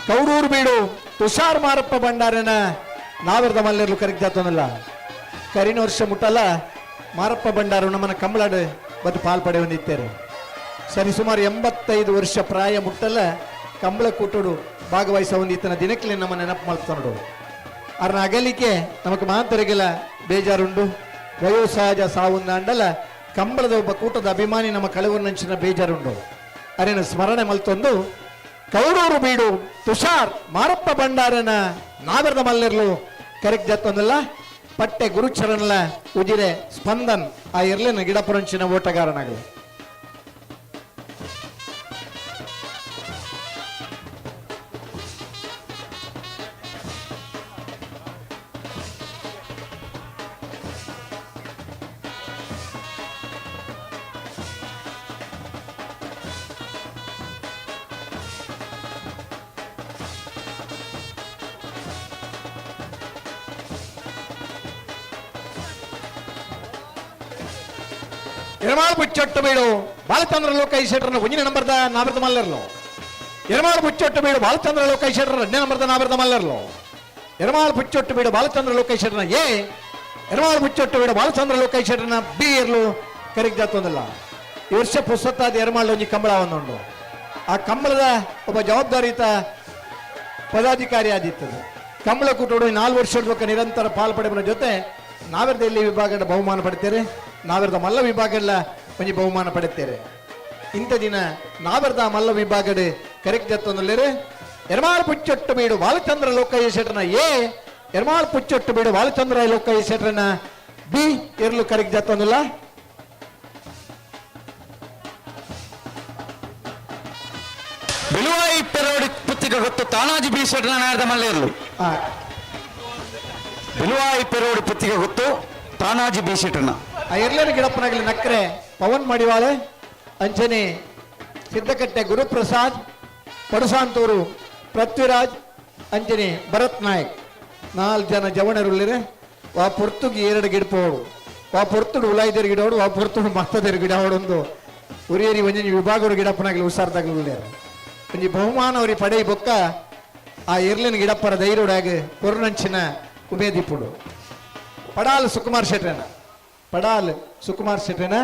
ಕೌಡೂರು ಬೀಡು ತುಷಾರ್ ಮಾರಪ್ಪ ಭಂಡಾರನ ನಾವಿರ್ದ ಮಲ್ಲೆರ್ಲು ಕರೆಕ್ಟ್ ಜಾತನಲ್ಲ. ಕರಿನ ವರ್ಷ ಮುಟ್ಟಲ್ಲ ಮಾರಪ್ಪ ಭಂಡಾರು ನಮ್ಮನ್ನ ಕಂಬಳಾಡು ಮತ್ತು ಪಾಲ್ ಪಡೆ ಹೊಂದಿದ್ದಾರೆ. ಸರಿ ಸುಮಾರು 85 ವರ್ಷ ಪ್ರಾಯ ಮುಟ್ಟಲ್ಲ ಕಂಬಳ ಕೂಟೋಡು ಭಾಗವಹಿಸ ಹೊಂದಿತ್ತನ ದಿನಕ್ಕೆ ನಮ್ಮ ನೆನಪು ಮಾಡ್ತಾನೋಡು. ಅರ್ನ ಅಗಲಿಕೆ ನಮಕ್ ಮಾತರಿಗೆಲ್ಲ ಬೇಜಾರುಂಡು. ವಯೋಸಹಜ ಸಾವುಂದಾಂಡಲ ಕಂಬಳದ ಒಬ್ಬ ಕೂಟದ ಅಭಿಮಾನಿ ನಮ್ಮ ಕಳೆವನ್ನಂಚಿನ ಬೇಜಾರುಂಡು. ಅರೇನ ಸ್ಮರಣೆ ಮಲ್ತೊಂದು ಕೌಡೂರು ಬೀಡು ತುಷಾರ್ ಮಾರಪ್ಪ ಭಂಡಾರನ ನಾಗರದ ಮಲ್ಲೆರ್ಲು ಕರೆಕ್ಟ್ ಜತ್ತೊಂದಲ್ಲ. ಪಟ್ಟೆ ಗುರುಚರಣಲ ಉಜಿರೆ ಸ್ಪಂದನ್ ಆ ಎರ್ಲಿನ ಗಿಡಪುರಂಚಿನ ಓಟಗಾರನಾಗಲಿ. ಎರಮಾಳು ಬುಚ್ಚೊಟ್ಟು ಬೀಡು ಬಾಲಚಂದ್ರ ಲೋಕ ಶೆಟ್ಟರ್ನ ಒಂದನೇ ನಂಬರ್ದ ನಾವರದ ಮಲ್ಲರ್ಲು. ಎರಮಾಳು ಬುಚ್ಚೊಟ್ಟು ಬೀಡು ಬಾಲಚಂದ್ರ ಲೋಕ ಶೆಟ್ಟರ್ 2ನೇ ನಂಬರ್ದ ನಾವರದ ಮಲ್ಲರ್ಲು. ಎರಮಾಳು ಬುಚ್ಚೊಟ್ಟು ಬೀಡು ಬಾಲಚಂದ್ರ ಲೋಕ ಶೆಟ್ಟರ್ನ ಎ, ಎರಮಾಳು ಬುಚ್ಚೊಟ್ಟು ಬೀಡು ಬಾಲಚಂದ್ರ ಲೋಕ ಶೆಟ್ಟರ್ನ ಬಿ ಇರ್ಲು ಕರೆಕ್ಟ್ ಜಾತೊಂದಿಲ್ಲ. ಈ ವರ್ಷ ಪುಸ್ತಕದ ಎರಮಾಳು ಒಂಜಿ ಕಂಬಳ ಒಂದುಂಡು. ಆ ಕಂಬಳದ ಒಬ್ಬ ಜವಾಬ್ದಾರಿಯುತ ಪದಾಧಿಕಾರಿ ಆದಿತ್ತದು. ಕಂಬಳ ಕೂಟೋಡು 4 ವರ್ಷದ ನಿರಂತರ ಪಾಲ್ ಪಡೆಯುವ ಜೊತೆ ನಾವಿರ್ದ ಎಲ್ಲಿ ವಿಭಾಗದ ಬಹುಮಾನ ಪಡಿತೇವೆ, ನಾವಿರ್ದ ಮಲ್ಲ ವಿಭಾಗಲ್ಲ ಒಂಜಿ ಬಹುಮಾನ ಪಡೆಯುತ್ತೇವೆ. ಇಂಥ ದಿನ ನಾವಿರ್ದ ಮಲ್ಲ ವಿಭಾಗದ Correct ಜತ್ತೊಂದುಲ್ಲೇರು. ಎರ್ಮಾಳ್ ಪುಚ್ಚೊಟ್ಟು ಬೀಡು ಬಾಲಚಂದ್ರ ಲೋಕಯ್ಯ ಶೆಟ್ರನ ಎ, ಎರ್ಮಾಳ್ ಪುಚ್ಚೊಟ್ಟು ಬೀಡು ಬಾಲಚಂದ್ರ ಲೋಕಯ್ಯ ಶೆಟ್ರನ ಬಿ ಎರ್ಲು ಕರೆಕ್ಟ್ ಜತ್ತೊಂದುಲ್ಲ. ಬಿಳುವಾಯಿ ಪೆರೋಡಿ ಪುತ್ತಿಗೆ ಗೊತ್ತು ತಾನಾಜಿ ಬಿ ಶೆಟ್ರನ ನಾಯದ ಮಲ್ಲೇರ್ಲು. ಬಿಳುವಾಯಿ ಪೆರೋಡಿ ಪುತ್ತಿಗೆ ಗೊತ್ತು ತಾನಾಜಿ ಬಿ ಶೆಟ್ರನ. ಆ ಎರ್ಲೇನ ಗಿಡಪ್ಪನಾಗಲಿ ನಕ್ರೆ ಪವನ್ ಮಡಿವಾಳೆ, ಅಂಚನೆ ಸಿದ್ದಕಟ್ಟೆ ಗುರುಪ್ರಸಾದ್, ಪಡುಸಾಂತೂರು ಪೃಥ್ವಿರಾಜ್, ಅಂಚನೆ ಭರತ್ ನಾಯಕ್. 4 ಜನ ಜವಣರುಳ್ಳಿರೆ. ವಾ ಪೊರ್ತುಗಿ ಎರಡು ಗಿಡಪೋಡು, ವಾ ಪೊರ್ತುಡು ಉಲಾಯ್ದೇರು ಗಿಡೋಡು, ವಾ ಪೊರ್ತುಡು ಮತ್ತದೇರು ಗಿಡವಡೊಂದು ಉರಿಯರಿ ಒಂಜಿ ವಿಭಾಗರು ಗಿಡಪ್ಪನಾಗಲಿ ಹುಷಾರ್ದಾಗಲಿ ಉಳ್ಳೇರು. ಒಂಜಿ ಬಹುಮಾನ ಅವ್ರಿ ಪಡೈ ಬೊಕ್ಕ ಆ ಎರ್ಲಿನ ಗಿಡಪ್ಪರ ಧೈರ್ಯಡಾಗ ಕೊರುನಂಚಿನ ಉಮೇದಿಪ್ಪುಡು. ಪಡಾಲ್ ಸುಕುಮಾರ್ ಶೆಟ್ರನ, ಪಡಾಲ್ ಸುಕುಮಾರ್ ಶೆಟ್ರನ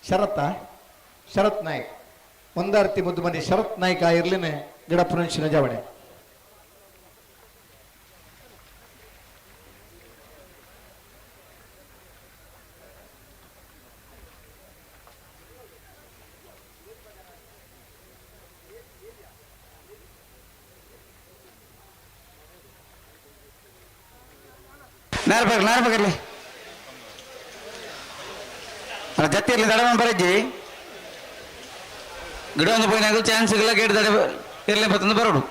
ಶರತ್ತ ಶರತ್ ನಾಯ್ಕ್, ಒಂದಾರ್ತಿ ಮುದ್ದು ಮನೆ ಶರತ್ ನಾಯ್ಕ ಆ ಎರ್ಲಿನ ಗಿಡಪ್ಪನಂಚಿನ ಜವಣೆ. ನಾರ್ಬೇಕು ನಾರ್ಬೇಕಲ್ಲಿ ಜತ್ತಿರ್ಲಿ ದಡ ಬರಜ್ಜಿ ಗಿಡ ಒಂದು ಪೋಯಿನಾಗ ಚಾನ್ಸ್ ಇಲ್ಲ ಗೇಟ್ ದಡ ಇರ್ಲಿ ಬತ್ತಂದು ಬರೋಡು.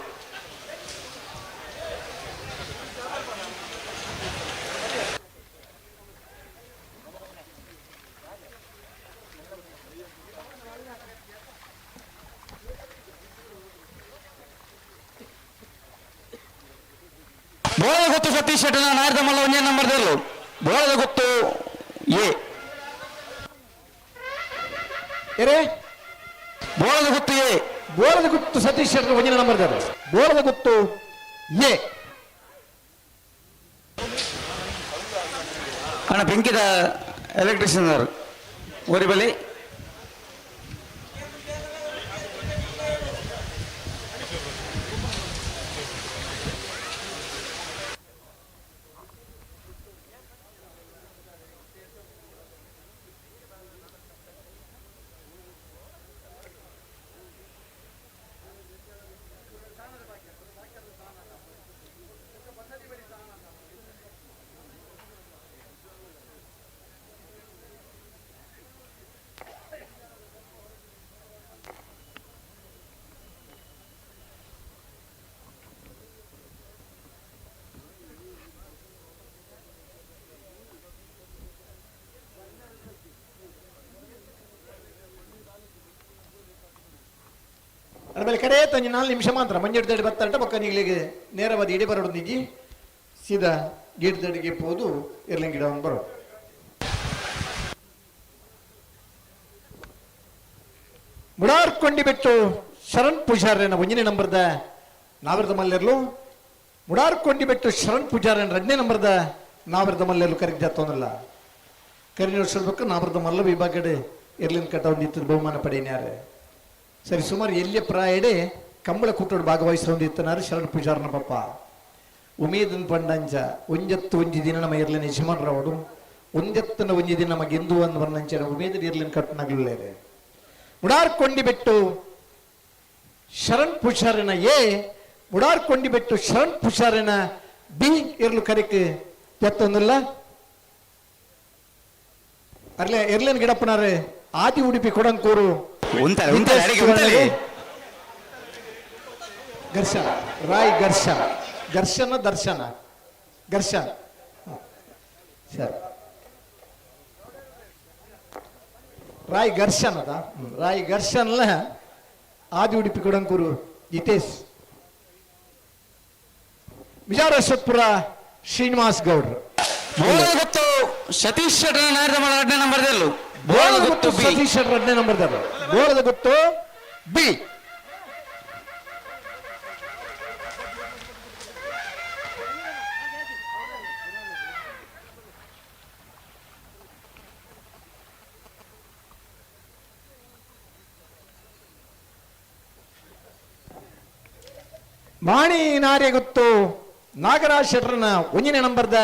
ಬೋಳದ ಗೊತ್ತು ಸತೀಶ್ ಶೆಟ್ಟನ ನಾಯರ್ದ ಮಲ್ಲ ಒಂದೇ ನಂಬರ್ ದೇರ್ಲು. ಬೋಳದ ಗೊತ್ತು ಎ. ಎರೆ ಬೋಳದ ಗೊತ್ತು ಎ. ಬೋಳದ ಗುತ್ತು ಸತೀಶ್ ಶೆಟ್ಟರ್ ಒಂದಿನ ನಂಬರ್ ದೇರ್ಲು. ಬೋಳದ ಗುತ್ತು ಎ. ಅಣ್ಣ ಬೆಂಕಿದ ಎಲೆಕ್ಟ್ರಿಷಿಯನ್ ಅವರು ಓರಿ ಬಲಿ. ಆಮೇಲೆ ಕಡೆ ತಂಜಿ 4 ನಿಮಿಷ ಮಾತ್ರ ಮಂಜೆಡ್ದಡಿ ಬತ್ತಂಟ ಬೊಕ್ಕ ನಿಗ್ಲಿಗೆ ನೇರವಾದ ಇಡಿ ಬರೋಡು ನಿಜಿ ಸೀದಾ ಗೇಟ್ ಪೋದು ಎರ್ಲಿಂಗ್ ಗಿಡ ಬರೋ. ಮುಡಾರ್ಕೊಂಡಿ ಬಿಟ್ಟು ಶರಣ್ ಪೂಜಾರನ ಒಂದನೇ ನಂಬರ್ದ ನಾವರದ ಮಲ್ಲೆರ್ಲು. ಮುಡಾರ್ಕೊಂಡಿ ಬಿಟ್ಟು ಶರಣ್ ಪೂಜಾರನ 2ನೇ ನಂಬರ್ದ ನಾವರದ ಮಲ್ಲೆರ್ಲು ಕರೆಗೆ ಜಾತೋನಲ್ಲ. ಕರಿನ ವರ್ಷ ನಾವರದ ಮಲ್ಲ ವಿಭಾಗಡೆ ಎರ್ಲಿನ ಕಟ್ಟ ಒಂದಿತ್ತು ಬಹುಮಾನ ಪಡೆಯನ್ಯಾರೆ. ಸರಿ ಸುಮಾರು ಎಲ್ಲಿಯ ಪ್ರಾಯಡೆ ಕಂಬಳ ಕೂಟೋಡು ಭಾಗವಹಿಸೊಂದಿತ್ತನಾರು ಶರಣ್ ಪೂಜಾರನ ಪಪ್ಪ. ಉಮೇದನ್ ಪಂಡಂಚ ಒಂಜತ್ತು ಒಂಜಿ ದಿನ ನಮ್ಮ ಎರ್ಲಿನ ಯಜಮಾನರವಡು, ಒಂದೆತ್ತನ ಒಂಜಿ ದಿನ ನಮಗೆ ಎಂದು ಅಂದ್ ವರ್ಣಂಚ ಉಮೇದ ಎರ್ಲಿನ ಕಟ್ಟನಾಗ್ಲಿಲ್ಲೇರೆ. ಮುಡಾರ್ಕೊಂಡಿ ಬಿಟ್ಟು ಶರಣ್ ಪೂಜಾರನ ಎ, ಮುಡಾರ್ಕೊಂಡಿ ಬಿಟ್ಟು ಶರಣ್ ಪೂಜಾರನ ಬಿ ಎರ್ಲು ಕರೆಕ್ ಎತ್ತೊಂದಿಲ್ಲ. ಅರ್ಲೆ ಎರ್ಲಿನ ಗಿಡಪ್ಪನಾರೆ ಆದಿ ಉಡುಪಿ ಕೊಡಂಕೂರು ಉಂತಲೆ, ಉಂತಲೆ, ಅಡಿಗೆ ಉಂತಲೆ. ಘರ್ಷಣ ರಾಯ್ ಘರ್ಷಣ, ಘರ್ಷಣ ದರ್ಶನ ಘರ್ಷಣ ಸರಿ ರಾಯ್ ಘರ್ಷಣ ಅದ ರಾಯ್ ಘರ್ಷನ್ಲ ಆದಿ ಉಡುಪಿ ಕೊಡಂಕೂರು ಜಿತೇಶ್ ವಿಜಾರಶ್ವತ್ಪುರ ಶ್ರೀನಿವಾಸ್ ಗೌಡ್ರು. ಬೋಳದ ಗೊತ್ತು ಸತೀಶ್ ಶೆಟ್ಟರ್ ನಾಯರ್ದ ಮಲ್ಲ 2ನೇ ನಂಬರ್ ದೇರ್ಲು. ಬೋಳದ ಗುತ್ತು ಸತೀಶ್ ಶೆಟ್ಟರ್ 2ನೇ ನಂಬರ್ ದೇರ್ಲು. ಬೋಳದ ಗುತ್ತು ಬಿ. ಮಾಣಿ ನಾರ್ಯ ಗೊತ್ತು ನಾಗರಾಜ್ ಶೆಟ್ಟರ್ನ ಒಂದನೇ ನಂಬರ್ದ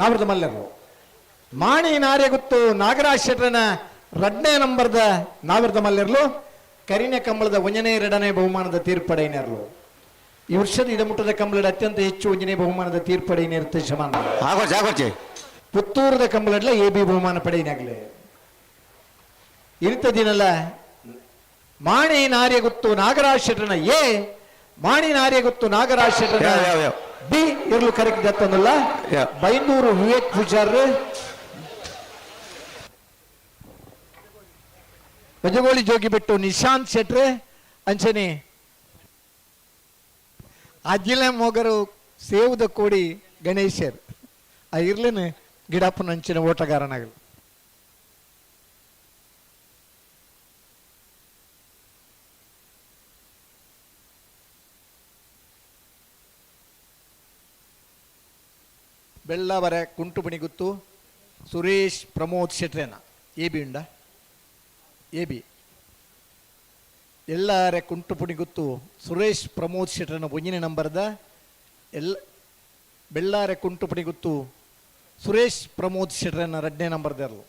ನಾವರದ ಮಲ್ಲರು. ಮಾಣಿ ನಾರ್ಯ ಗೊತ್ತು ನಾಗರಾಜ್ ಶೆಟ್ಟರ್ನ 2ನೇ ನಂಬರ್ದ ನಾವರದ ಮಲ್ಲರ್ಲು. ಕರಿನ ಕಂಬಳದ ಒಂಜನೇ ಎರಡನೇ ಬಹುಮಾನದ ತೀರ್ಪಡೆಯಿನರ್ಲು. ಈ ವರ್ಷದ ಇಡಮುಟ್ಟದ ಕಂಬಳದ ಅತ್ಯಂತ ಹೆಚ್ಚು ಒಂಜನೇ ಬಹುಮಾನದ ತೀರ್ಪಡೆಯಿನರ್ತ ಶಮಾನ. ಆಗೋಚೆ ಪುತ್ತೂರದ ಕಂಬಳಡ್ಲ ಎ ಬಿ ಬಹುಮಾನ ಪಡೆಯಿನಾಗಲೇ. ಇರಿತ ದಿನಲ್ಲ ಮಾಣಿ ನಾರ್ಯ ಗೊತ್ತು ನಾಗರಾಜ್ ಶೆಟ್ಟರ್ನ ಎ, ಮಾಣಿ ನಾರ್ಯ ಗೊತ್ತು ನಾಗರಾಜ್ ಶೆಟ್ಟರ್ನ ಬಿ ಇರ್ಲು ಕರೆಕ್ಟ್ ದತ್ತನಲ್ಲ. ಬೈಂದೂರು ವಿವೇಕ್ ಪೂಜಾರ್, ಬಜಗೋಳಿ ಜೋಗಿಬೆಟ್ಟು ನಿಶಾಂತ್ ಶೆಟ್ರೆ, ಅಂಚನೆ ಅಜಿಲ ಮೊಗರು ಸೇವುದ ಕೋಡಿ ಗಣೇಶರ್ ಆ ಇರ್ಲೇನೆ ಗಿಡಪ್ಪನ ಅಂಚಿನ ಓಟಗಾರನಾಗಲು. ಬೆಳ್ಳಾವರ ಕುಂಟುಪಣಿಗುತ್ತು ಸುರೇಶ್ ಪ್ರಮೋದ್ ಶೆಟ್ರೇನ ಎ ಬಿ ಉಂಡ ಎ ಬಿ. ಎಲ್ಲಾರೆ ಕುಂಟುಪುಣಿಗುತ್ತು ಸುರೇಶ್ ಪ್ರಮೋದ್ ಶೆಟ್ರನ ಒಂಜನೇ ನಂಬರ್ದ ಎಲ್ಲ ಬೆಳ್ಳಾರೆ ಕುಂಟುಪುಣಿಗುತ್ತು ಸುರೇಶ್ ಪ್ರಮೋದ್ ಶೆಟ್ರನ ಎರಡನೇ ನಂಬರ್ದರ್ಲು.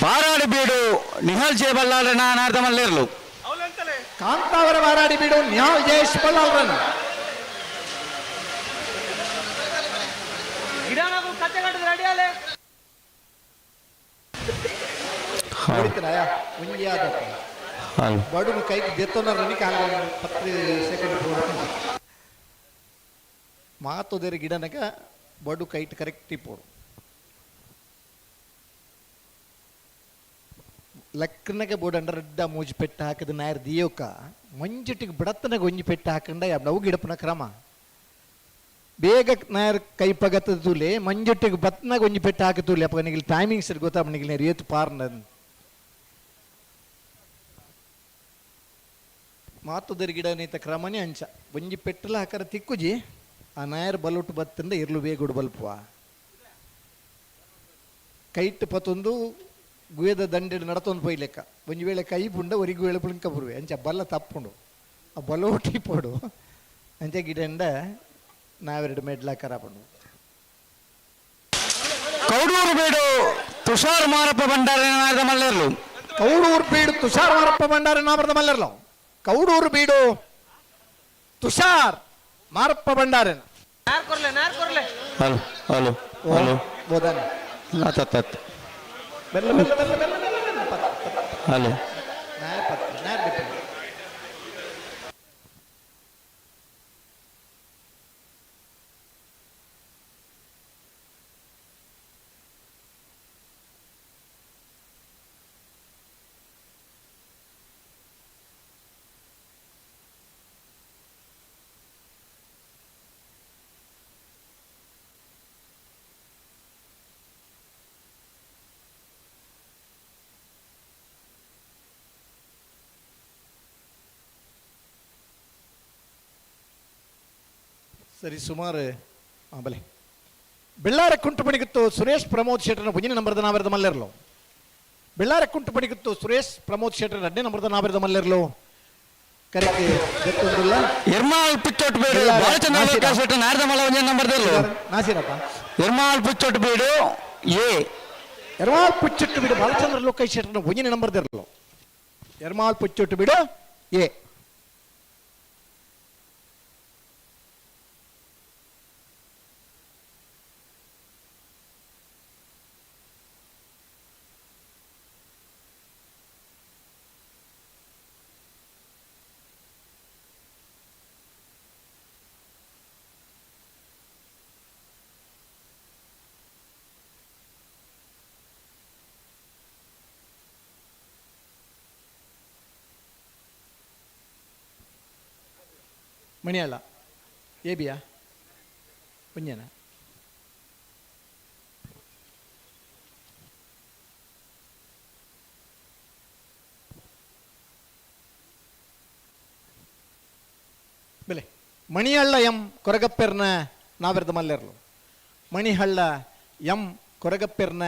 ಬಾರಾಡಿ ಬೀಡು ನಿಹಾಲ್ ಜೆ ಬಲ್ಲಾಳನ ಅನಾರ್ಧ ಮಲ್ಲೇರ್ಲು. ಕಾಂತಾವರ ಬಾರಾಡಿ ಬೀಡು ನಿಹಾಲ್ ಜಯೇಶ್ ಬಲ್ಲಾಳ್ರನ. ಬಡುನು ಕೈಗೆ ದೆತ್ತೊನರನಿ ಕಾಲ 10 ಸೆಕೆಂಡ್ ಮಾತುದೇರಿ ಗಿಡನಕ ಬಡು ಕೈಟ್ ಕರೆಕ್ಟ್ ಇಪ್ಪೋಡು. ಲಕ್ಕನಗೆ ಬೋಡಂಡ ರೆಡ್ಡ ಮೂಜಿ ಪೆಟ್ಟು ಹಾಕಿದ ನಾಯರ್ ದಿಯೋಕ ಮಂಜುಟಿಗೆ ಬಿಡತ್ತನಾಗ ಒಂಜಿ ಪೆಟ್ಟು ಹಾಕಂಡ ನಾವು ಗಿಡಪನ ಕ್ರಮ ಬೇಗ ನಾಯರ್ ಕೈ ಪಗತ್ತ ತೂಲೆ ಮಂಜುಟ್ಟಿಗೆ ಬತ್ನಾಗ ಒಂಜಿ ಪೆಟ್ಟು ಹಾಕಿ ತೂಲೆ ಅಪ್ಪ ನಿಗಿಲ್ ಟೈಮಿಂಗ್ ಸರಿ ಗೊತ್ತಾಪ ನಿಗಿಲ್ ನೇರು ಏತು ಪಾರ್ನ ಮಾತುದರಿ ಗಿಡ ನೀತ ಕ್ರಮನೇ ಅಂಚ ಒಂಜಿ ಪೆಟ್ಟಲ ಹಾಕರ ತಿಕ್ಕುಜಿ ಆ ನಾಯರ್ ಬಲುಟು ಬತ್ತಂದ ಇರ್ಲು ಬೇಗುಡು ಬಲ್ಪುವ ಕೈಟ್ ಪತ್ತೊಂದು ಗುಯದ ದಂಡೆಡ್ ನಡತೊಂದು ಪೋಯ್ ಲೆಕ್ಕ ಒಂಜಿ ವೇಳೆ ಕೈ ಪುಂಡ ಒರಿ ಗುವೇಳೆ ಪುಳಿಂಕ ಬರುವೆ ಅಂಚ ಬಲ್ಲ ತಪ್ಪುಂಡು ಆ ಬಲೋಟಿ ಪೋಡು ಅಂಚ ಗಿಡಂಡ ನಾವೆರಡು ಮೆಡ್ಲ ಕರಾಪುಂಡು. ಕೌಡೂರು ಬೀಡು ತುಷಾರ್ ಮಾರಪ್ಪ ಭಂಡಾರ ಮಲ್ಲೇರ್ಲು. ಕೌಡೂರು ಬೀಡು ತುಷಾರ್ ಮಾರಪ್ಪ ಭಂಡಾರ ನಾಮರದ ಮಲ್ಲೇರ್ಲು. ಕೌಡೂರು ಬೀಡು ತುಷಾರ್ ಮಾರಪ್ಪ ಭಂಡಾರನ. ಹಲೋ ಹಲೋ ಹಲೋ ಬೋದಾನೆ ಆತ್ ಬೆಲ್ಲ ಬೆಲ್ಲ ಬೆಲ್ಲ ಬೆಲ್ಲ ಬೆಲ್ಲ ಬೆಲ್ಲ ಪತ್ ಪತ್. ಹಲೋ ನಾಯರ್ ಪತ್ ನಾಯರ್ ಬಿಟ್ಟು. ಸರಿ ಸುಮಾರು ಬಲೆ ಬೆಳ್ಳಾರ ಕುಂಟುಪಣಿಗುತ್ತು ಸುರೇಶ್ ಪ್ರಮೋದ್ ಶೆಟ್ಟರ್ನ ಒಂಜನೇ ನಂಬರ್ದ ನಾವೆರದ ಮಲ್ಲೇರ್ಲು. ಬೆಳ್ಳಾರ ಕುಂಟುಪಣಿಗುತ್ತು ಸುರೇಶ್ ಪ್ರಮೋದ್ ಶೆಟ್ಟರ್ ಎರಡನೇ ನಂಬರ್ದ ನಾವೆರದ ಮಲ್ಲೇರ್ಲು. ಕರೆಕ್ಟ್ ಗೊತ್ತೊಂದಿಲ್ಲ. ಎರ್ಮಾಲ್ ಪುಚ್ಚೊಟ್ಟು ಬೀಡು ಬಾಲಚಂದ್ರ ಲೋಕೇಶ್ ಶೆಟ್ಟರ್ ನಾರದ ಮಲ್ಲ ಒಂಜನೇ ನಂಬರ್ದರ್ಲು. ನಾಸಿರಪ್ಪ ಎರ್ಮಾಲ್ ಪುಚ್ಚೊಟ್ಟು ಬೀಡು ಎ. ಎರ್ಮಾಲ್ ಪುಚ್ಚೊಟ್ಟು ಬೀಡು ಬಾಲಚಂದ್ರ ಲೋಕೇಶ್ ಶೆಟ್ಟರ್ನ ಒಂಜನೇ ನಂಬರ್ದರ್ಲು. ಎರ್ಮಾಲ್ ಪುಚ್ಚೊಟ್ಟು ಬೀಡು ಎ. ಮಣಿಯಲ್ಲ ಎ ಬಿಯಾ ಒಂಜೇನ ಬೆಲೆ ಮಣಿಹಳ್ಳ ಎಂ ಕೊರಗಪ್ಪೆರ್ನ ನಾವೆರ್ದ ಮಲ್ಲೆರ್ಲು. ಮಣಿಹಳ್ಳ ಎಂ ಕೊರಗಪ್ಪೆರ್ನ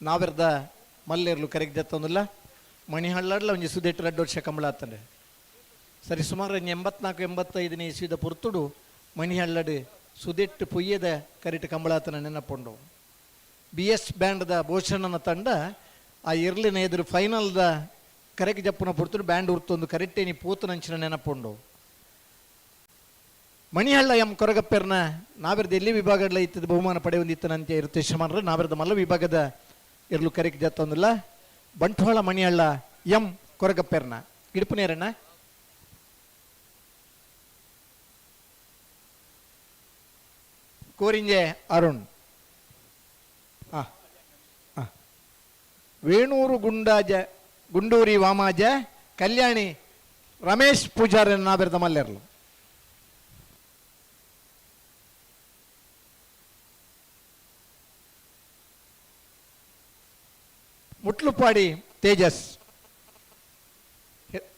ನಾವೆರ್ದ ಮಲ್ಲೇರ್ಲು ಕರೆಗೆ ಜತ್ತೊಂದಿಲ್ಲ ಮಣಿಹಳ್ಳಡ್ಲ ಒಂಜಿ ಸುದೆಟ್ಟು ರಡ್ಡು ವರ್ಷ ಕಂಬಳ ಆತಂಡೆ. ಸರಿ ಸುಮಾರು 84 85ನೇ ಇಸ್ವಿದ ಪುರ್ತುಡು ಮಣಿಹಳ್ಳಡು ಸುದೆಟ್ಟು ಪೊಯ್ಯದ ಕರಿಟ ಕಂಬಳಾತನ ನೆನಪುಂಡು. ಬಿ ಎಸ್ ಬ್ಯಾಂಡ್ದ ಭೂಷಣನ ತಂಡ ಆ ಇರ್ಲಿನ ಎದುರು ಫೈನಲ್ದ ಕರೆಕ್ ಜಪ್ಪುನ ಪುರ್ತುಡು ಬ್ಯಾಂಡ್ ಉರ್ತೊಂದು ಕರೆಟ್ಟೇನಿ ಪೂತನಂಚಿನ ನೆನಪುಂಡು. ಮಣಿಹಳ್ಳ ಎಂ ಕೊರಗಪ್ಪೆರ್ನ ನಾವೆರ್ದ ಎಲ್ಲಿ ವಿಭಾಗಗಳ ಇತ್ತದ ಬಹುಮಾನ ಪಡೆಯೊಂದಿತ್ತನಂತೆ ಇರುತ್ತೆ ಶಮನ್ರು ನಾವೆರ್ದ ಮಲ್ಲ ವಿಭಾಗದ ಇರ್ಲು ಕರೆಕ್ ಜತ್ತೊಂದಿಲ್ಲ. ಬಂಟ್ವಾಳ ಮಣಿಹಳ್ಳ ಎಂ ಕೊರಗಪ್ಪೆರ್ನ ಗಿಡಪುನೇರಣ್ಣ. ಕೋರಿಂಜೆ ಅರುಣ್. ವೇಣೂರು ಗುಂಡಾಜ ಗುಂಡೂರಿ ವಾಮಾಜ ಕಲ್ಯಾಣಿ ರಮೇಶ್ ಪೂಜಾರನ್ನ ನಾವೆರ್ದ ಮಲ್ಲೆರ್ಲು. ಮುಟ್ಲುಪಾಡಿ ತೇಜಸ್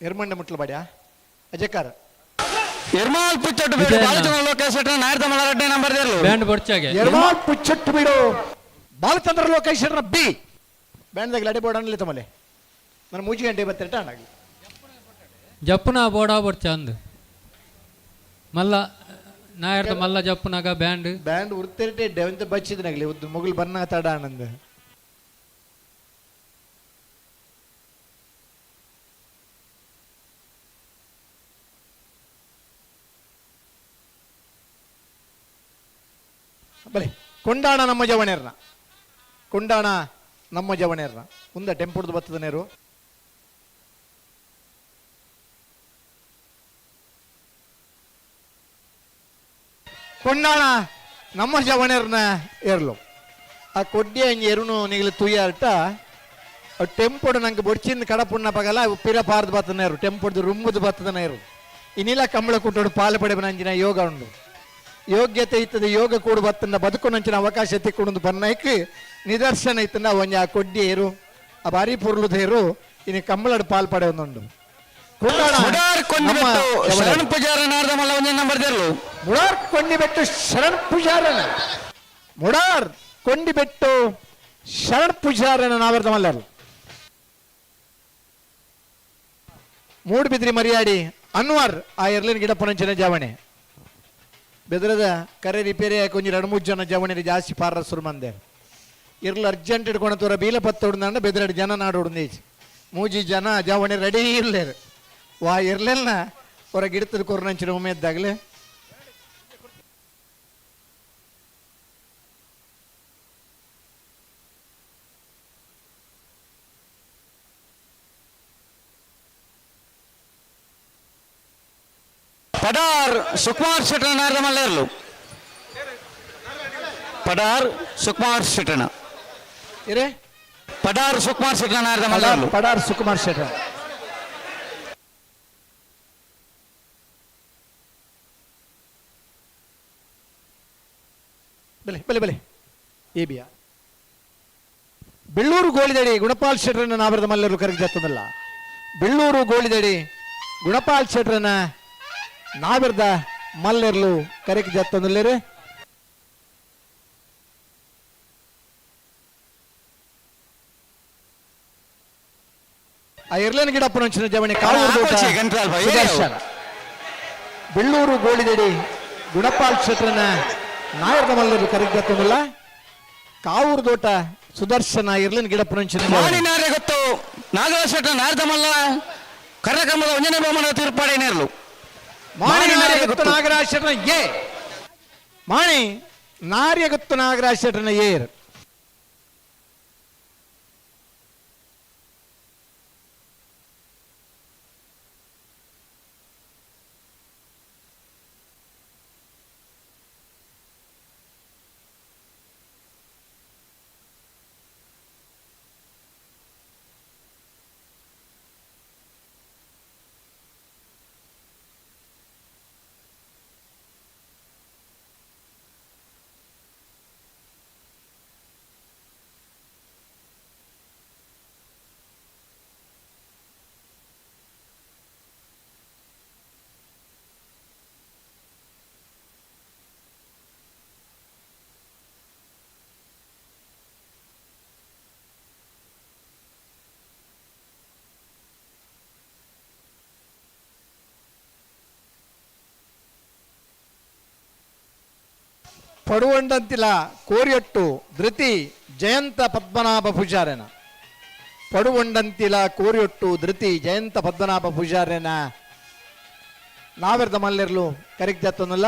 ಎರ್ಮಂಡ ಮುಟ್ಲುಪಾಡಿಯಾ ಅಜಕಾರ ಎರ್ಮಾಲ್ ಪುಚ್ಚಟ್ಟು ಬೀಡು ಬಾಲಚಂದ್ರ ಲೋಕೇಶ್ ಶೆಟ್ಟರ್ ನಾಯರ್ದ ಮಲರಡ್ಡೆ ನಂಬರ್ ದೇರ್ಲು ಬ್ಯಾಂಡ್ ಬೊಡ್ಚಾಗೆ. ಎರ್ಮಾಲ್ ಪುಚ್ಚಟ್ಟು ಬೀಡು ಬಾಲಚಂದ್ರ ಲೋಕೇಶ್ ಶೆಟ್ಟರ್ ಬಿ ಬ್ಯಾಂಡ್ದಾಗ ಲಡೆ ಬೋರ್ಡ್ ಅನ್ಲಿ ತಮ್ಮಲೆ ನಾನು 3 ಗಂಟೆ ಬತ್ತೆರಟ ಅಣ್ಣಾಗಿ ಜಪ್ಪುನ ಬೋಡಾ ಬೊಡ್ಚ ಅಂದು ಮಲ್ಲ ನಾಯರ್ದ ಮಲ್ಲ ಜಪ್ಪುನಾಗ ಬ್ಯಾಂಡ್ ಬ್ಯಾಂಡ್ ಉರ್ತೆರಟೆ ಡೆವಂತ ಬಚ್ಚಿದನಾಗಲಿ ಉದ್ದು ಮೊಗಲು ಬನ್ನ ತಡ ಆನಂದ. ಬಲೆ ಕೊಂಡಾಣ ನಮ್ಮ ಜವಣೇರ್ನ ಕೊಂಡಾಣ ನಮ್ಮ ಜವಣೇರ್ನ ಉಂದ ಟೆಂಪುಡ್ದು ಬತ್ತದ ನೇರು. ಕೊಂಡಾಣ ನಮ್ಮ ಜವಣೇರ್ನ ಏರ್ಲು ಆ ಕೊಡ್ಡಿ ಅಂಜಿ ಎರುನು ನಿಗಲು ತುಯ್ಯಾರ್ಟ ಟೆಂಪುಡು ನಂಗೆ ಬೊಡ್ಚಿಂದ ಕಡಪುಣ್ಣ ಪಗಲ ಪಿರ ಪಾರ್ದು ಬತ್ತದ ನೇರು ಟೆಂಪುಡ್ದು ರುಂಬುದು ಬತ್ತದ ನೇರು. ಇನ್ನಿಲ್ಲ ಕಂಬಳ ಕುಟ್ಟೋಡು ಪಾಲು ಪಡೆಬನಂಜಿನ ಯೋಗ ಉಂಡು ಯೋಗ್ಯತೆ ಇತ್ತದ ಯೋಗ ಕೂಡು ಬತ್ತಂದ ಬದುಕುನಂಚಿನ ಅವಕಾಶ ತಿಕ್ಕೊಂಡು ಬನ್ನೈಕ್ ನಿದರ್ಶನ ಇತ್ತಂದ ಒಂಜಿ ಆ ಕೊಡ್ಡಿ ಏರು ಆ ಬಾರಿ ಪುರ್ಲುದೇರು ಇನ್ನು ಕಂಬಳಡು ಪಾಲ್ ಪಡೆ ಒಂದುಂಡು. ಶರಣ್ ಪೂಜಾರ ನಾರ್ದ ಮಲ್ಲ ಒಂಜಿ ನಂಬರ್ ದೇರ್ಲು. ಮುಡಾರ್ ಕೊಂಡಿಬೆಟ್ಟು ಶರಣ್ ಪೂಜಾರನ ಮುಡಾರ್ ಕೊಂಡಿಬೆಟ್ಟು ಶರಣ್ ಪೂಜಾರನ ನಾವೆರ್ದ ಮಲ್ಲರು. ಮೂಡುಬಿದ್ರಿ ಮರಿಯಾಡಿ ಅನ್ವರ್ ಆ ಎರ್ಲಿನ ಗಿಡ ಪುನಂಚಿನ ಜಾವಣೆ ಬೆದರದ ಕರೆ ರಿಪೇರಿ ಆಗಿ ಒಂಜಿ 2-3 ಜನ ಜವಣಿಗೆ ಜಾಸ್ತಿ ಪಾರ ಸುರು ಮಂದೆ ಇರ್ಲು ಅರ್ಜೆಂಟ್ ಇಟ್ಕೊಂಡು ತೋರ ಬೀಲ ಪತ್ತೊಡ್ದಂಡ ಬೆದರಡು ಜನ ನಾಡೋಡು ಮೂಜಿ ಜನ ಜವಣಿ ರೆಡಿ ಇರ್ಲೇರು ವಾ ಇರ್ಲಿಲ್ಲ ಹೊರ ಗಿಡತದ ಕೊರನಂಚಿನ ಉಮೇದ್ದಾಗಲೇ. ಪಡಾರ್ ಸುಕುಮಾರ್ ಶೆಟ್ಟನ ನಾರದ ಮಲ್ಲೇರ್ಲು. ಪಡಾರ್ ಸುಕುಮಾರ್ ಶೆಟ್ಟನ ಇರೇ ಪಡಾರ್ ಸುಕುಮಾರ್ ಶೆಟ್ಟನ ನಾರದ ಮಲ್ಲೇರ್ಲು. ಪಡಾರ್ ಸುಕುಮಾರ್ ಶೆಟ್ಟನ ಬಲೆ ಬಲೆ ಬಲೆ ಎ ಬಿಯ ಬೆಳ್ಳೂರು ಗೋಳಿದಡಿ ಗುಣಪಾಲ್ ಶೆಟ್ಟರನ್ನ ನಾವರದ ಮಲ್ಲರು ಕರೆಗೆ ಜತ್ತದಲ್ಲ. ಬೆಳ್ಳೂರು ಗೋಳಿದಡಿ ಗುಣಪಾಲ್ ಶೆಟ್ಟರನ್ನ ನಾವಿರ್ದ ಮಲ್ಲೆರ್ಲು ಕರೆಕ್ ಜತ್ತೊಂದುಲ್ಲೇರು. ಆ ಎರ್ಲೇನ ಗಿಡಪ್ಪನಂಚಿನ ಜವಣಿ ಕಾವೂರು ಸುದರ್ಶನ ಬೆಳ್ಳೂರು ಗೋಳಿದಡಿ ಗುಣಪಾಲ್ ಕ್ಷೇತ್ರನ ನಾಯರ್ದ ಮಲ್ಲರು ಕರೆಕ್ ಜತ್ತೊಂದುಲ್ಲ. ಕಾವೂರು ದೋಟ ಸುದರ್ಶನ ಇರ್ಲಿನ ಗಿಡಪ್ಪನಂಚಿನ ಗೊತ್ತು ನಾಗರಾಜ ಶೆಟ್ಟರ್ ನಾಯರ್ದ ಮಲ್ಲ ಕರ್ನಾಟಕದ ಒಂಜನೇ ಬಹುಮಾನ ತೀರ್ಪಾಡೇನೇರ್ಲು. ಮಾಣಿ ನಾರ್ಯಗುತ್ತು ನಾಗರಾಜ್ ಶೆಟ್ಟರ್ನ ಎ ಮಾಣಿ ನಾರ್ಯಗುತ್ತು ನಾಗರಾಜ್ ಶೆಟ್ಟರ್ನ ಏರ್. ಪಡುವಂಡಂತಿಲ ಕೋರಿಯಟ್ಟು ಧೃತಿ ಜಯಂತ ಪದ್ಮನಾಭ ಪೂಜಾರನ. ಪಡುವಂಡಂತಿಲ ಕೋರಿಯೊಟ್ಟು ಧೃತಿ ಜಯಂತ ಪದ್ಮನಾಭ ಪೂಜಾರನ ನಾವೆರ್ದ ಮಲ್ಲೆರ್ಲು ಕರೆಕ್ಟ್ ಜಾತನಲ್ಲ.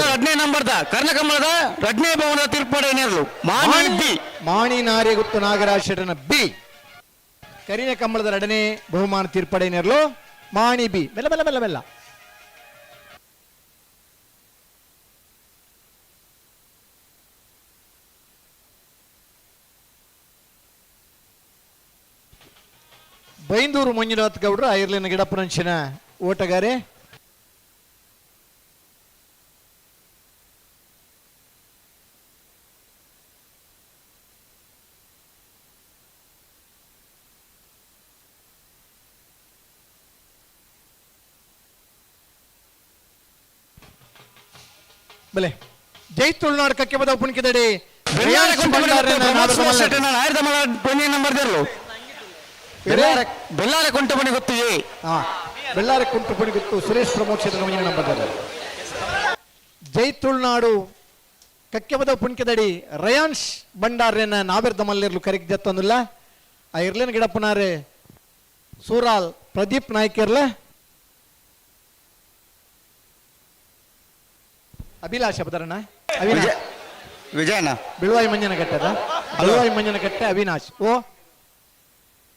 ಎರಡನೇ ನಂಬರ್ದ ಕರ್ಣಕಮಲದ ಎರಡನೇ ಭವನದ ತೀರ್ಪಡೆ ನೇರಲು ಮಾಣಿ ಬಿ. ಮಾಣಿ ನಾರ್ಯಗುತ್ತು ನಾಗರಾಜ್ ಶೆಟ್ಟನ ಬಿ. ಕರಿನ ಕಮ್ಮಳದ ಎರಡನೇ ಬಹುಮಾನ ತೀರ್ಪಡೆ ನೇರಲು ಮಾಣಿ ಬಿ. ಬೆಲ್ಲ ಬೆಲ್ಲ ಬೆಲ್ಲ ಬೆಲ್ಲ. ಬೈಂದೂರು ಮಂಜುನಾಥ್ ಗೌಡ್ರು ಐರ್ಲೆಂಡ್ ಗಿಡಪ್ಪನಂಚಿನ ಓಟಗಾರೆ. ಬಲೆ ಜೈ ತುಳುನಾಡು ಕಕ್ಕೆ ಬದ ಪುಣ್ಕಿದಡಿ. ಬೆಳ್ಳಾರೆ ಕುಂಟುಮಣಿ ಗೊತ್ತು ಎ. ಬೆಳ್ಳಾರೆ ಕುಂಟುಮಣಿ ಗೊತ್ತು ಸುರೇಶ್ ಪ್ರಮೋದ್ ಕ್ಷೇತ್ರದ ನಂಬರ್. ಜೈ ತುಳುನಾಡು ಕಕ್ಕೆಬದ ಪುಣ್ಕೆದಡಿ ರಯಾನ್ಶ್ ಭಂಡಾರ್ಯನ ನಾವೆರ್ದ ಮಲ್ಲೆರ್ಲು ಕರೆಕ್ ಜತ್ತೊಂದುಲ್ಲ. ಆ ಇರ್ಲೇನ ಗಿಡಪ್ಪನಾರೆ ಸೂರಾಲ್ ಪ್ರದೀಪ್ ನಾಯ್ಕರ್ಲ ಅಭಿಲಾಷ ಬದರಣ್ಣ ಅವಿನಾಶ್ ವಿಜಯಣ್ಣ ಬಿಳುವಾಯಿ ಮಂಜನ ಕಟ್ಟದ ಬಿಳುವಾಯಿ ಮಂಜನ ಕಟ್ಟೆ ಅವಿನಾಶ್. ಓ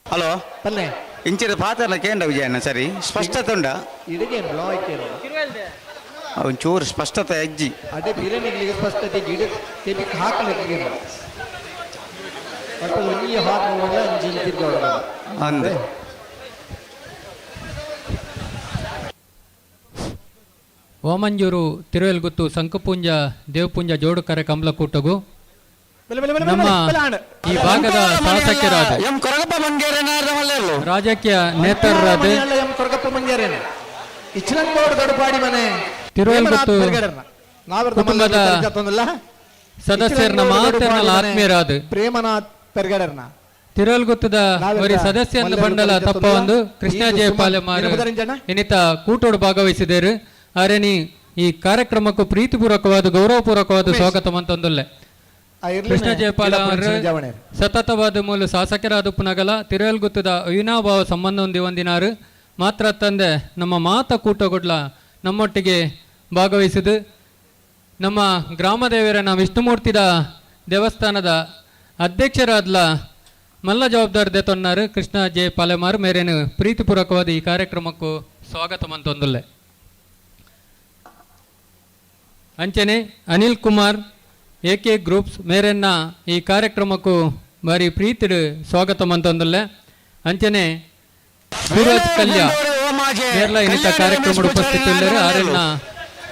ಹಲೋ ಪಲ್ಲೆ ಇಂಚಿನ ಪಾತ್ರನ ಕೇಂದ್ರ ವಿಜಯಣ್ಣ ಸರಿ ಸ್ಪಷ್ಟತೆ ಉಂಡ ಇಡಿಗೆ ಒಂಚೂರು ಸ್ಪಷ್ಟತೆ ಅಜ್ಜಿ ಅದೇ ಬಿರಿಯಾನಿಗಳಿಗೆ ಸ್ಪಷ್ಟತೆ ಗಿಡ ತೆಬಿಕ್ ಹಾಕಲಿಕ್ಕೆ ಒಂಜಿ ಹಾಕುವಾಗ ಅಂಜಿ ತಿರ್ಗೋಡ ಅಂದೆ. ವಾಮಂಜೂರು ತಿರುವೆಲ್ಗುತ್ತು ಸಂಕಪೂಂಜ ದೇವಪುಂಜ ಜೋಡುಕರೆ ಕಮಲಕೂಟಗು ನಮ್ಮ ಈ ಭಾಗದ ಶಾಸಕರಾದ ಎಂ ಕೊರಗಪ್ಪ ಮಂಗೇರನ ರಾಜಕೀಯ ನೇತಾರರಾದ ಎಂ ಕೊರಗಪ್ಪ ಮಂಗೇರನ ಇಚ್ಚಲಂಗೋಡು ದೊಡ್ಡಪಾಡಿ ಮನೆ ತಿರುವೆಲ್ಗುತ್ತು ಕುಟುಂಬದ ಸದಸ್ಯರನ್ನ ಮಾತನ್ನ ಆತ್ಮೀಯರಾದ ಪ್ರೇಮನಾಥ್ ಪೆರ್ಗಡರ್ನ ತಿರುವೆಲ್ಗುತ್ತದ ಒರಿ ಸದಸ್ಯನ ಬಂಡಲ ತಪ್ಪ ಒಂದು ಕೃಷ್ಣ ಜಯಪಾಲ ಮಾರು ಇನ್ನಿತ ಕೂಟೋಡು ಭಾಗವಹಿಸಿದರು. ಆರೇನಿ ಈ ಕಾರ್ಯಕ್ರಮಕ್ಕೂ ಪ್ರೀತಿಪೂರ್ವಕವಾದ ಗೌರವಪೂರ್ವಕವಾದ ಸ್ವಾಗತ ಅಂತಂದೊಲ್ಲೆ. ಕೃಷ್ಣ ಜಯಪಾಲ ಅವರು ಸತತವಾದ ಮೂಲ ಶಾಸಕರಾದ ಪುನಗಲ ತಿರುವೆಲ್ಗುತ್ತದ ಅವಿನಾಭಾವ ಸಂಬಂಧ ಹೊಂದಿ ಒಂದಿನಾರು ಮಾತ್ರ ತಂದೆ ನಮ್ಮ ಮಾತ ಕೂಟಗೊಡ್ಲ ನಮ್ಮೊಟ್ಟಿಗೆ ಭಾಗವಹಿಸಿದು ನಮ್ಮ ಗ್ರಾಮದೇವರನ ವಿಷ್ಣುಮೂರ್ತಿದ ದೇವಸ್ಥಾನದ ಅಧ್ಯಕ್ಷರಾದ್ಲ ಮಲ್ಲ ಜವಾಬ್ದಾರಿ ತೊನ್ನಾರು ಕೃಷ್ಣ ಜೆ ಪಾಲೆಮಾರು ಮೇರೇನು ಪ್ರೀತಿಪೂರ್ವಕವಾದ ಈ ಕಾರ್ಯಕ್ರಮಕ್ಕೂ ಸ್ವಾಗತ ಅಂತಂದೊಲ್ಲೆ. ಅಂಚನೆ ಅನಿಲ್ ಕುಮಾರ್ ಎ ಕೆ ಗ್ರೂಪ್ಸ್ ಮೇರೆನ್ನ ಈ ಕಾರ್ಯಕ್ರಮಕ್ಕೂ ಬಾರಿ ಪ್ರೀತಿಡು ಸ್ವಾಗತ ಅಂತಂದೊಲ್ಲೆ. ಅಂಚನೆ ಸೂರಜ್ ಕಲ್ಯ ಮೇರ್ಲ ಇನ್ನಿತ ಕಾರ್ಯಕ್ರಮದ ಉಪಸ್ಥಿತಿಯಿದ್ದರು. ಆರೆನ್ನ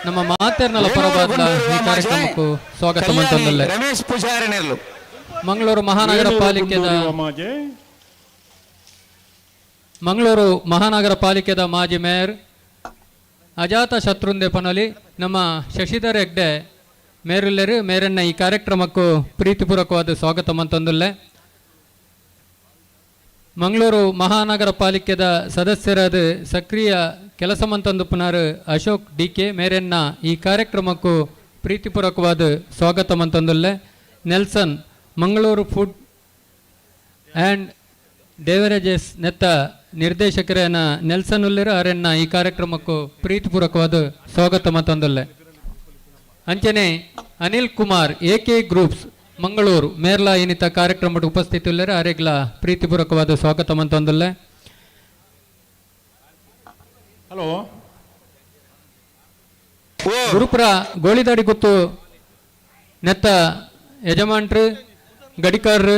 ನಮ್ಮ ಮಾತೆರ್ನಲ ಪರವಾದ ಈ ಕಾರ್ಯಕ್ರಮಕ್ಕೂ ಸ್ವಾಗತ ಅಂತಂದೊಲ್ಲೆ. ರಮೇಶ್ ಪೂಜಾರಿ ನೆರ್ಲು ಮಂಗಳೂರು ಮಹಾನಗರ ಪಾಲಿಕೆದ ಮಂಗಳೂರು ಮಹಾನಗರ ಪಾಲಿಕೆದ ಮಾಜಿ ಮೇಯರ್ ಅಜಾತ ಶತ್ರುಂದೆ ಪನೊಲಿ ನಮ್ಮ ಶಶಿಧರ್ ಹೆಗ್ಡೆ ಮೇರುಲ್ಲೆರು ಮೇರನ್ನ ಈ ಕಾರ್ಯಕ್ರಮಕ್ಕೂ ಪ್ರೀತಿಪೂರ್ವಕವಾದ ಸ್ವಾಗತ ಅಂತಂದುಲ್ಲೆ. ಮಂಗಳೂರು ಮಹಾನಗರ ಪಾಲಿಕೆದ ಸದಸ್ಯರಾದ ಸಕ್ರಿಯ ಕೆಲಸ ಮಂತಂದು ಪುನರ್ ಅಶೋಕ್ ಡಿ ಕೆ ಮೇರನ್ನ ಈ ಕಾರ್ಯಕ್ರಮಕ್ಕೂ ಪ್ರೀತಿಪೂರ್ವಕವಾದ ಸ್ವಾಗತ ಮಂತಂದುಲ್ಲೆ. Nelson Mangaluru food and beverages ನೆತ್ತ ನಿರ್ದೇಶಕರೇನ ನೆಲ್ಸನ್ ಉಲ್ಲೆರು ಅವರನ್ನ ಈ ಕಾರ್ಯಕ್ರಮಕ್ಕೂ ಪ್ರೀತಿಪೂರ್ವಕವಾದ ಸ್ವಾಗತ ಮತ್ತೊಂದಲ್ಲೆ. ಅಂಚನೆ Anil Kumar A K groups Mangaluru ಮೇರ್ಲಾ ಇನ್ನಿತ ಕಾರ್ಯಕ್ರಮದ ಉಪಸ್ಥಿತಿ ಉಲ್ಲೆರು ಅರೆಗ್ಲ ಪ್ರೀತಿಪೂರ್ವಕವಾದ ಸ್ವಾಗತ ಮಂತೊಂದಲ್ಲೆ. ಹಲೋ ಗುರುಪುರ ಗೋಳಿದಾಡಿ ಗುತ್ತು ನೆತ್ತ ಯಜಮಾನ್ರು ಗಡಿಕಾರರು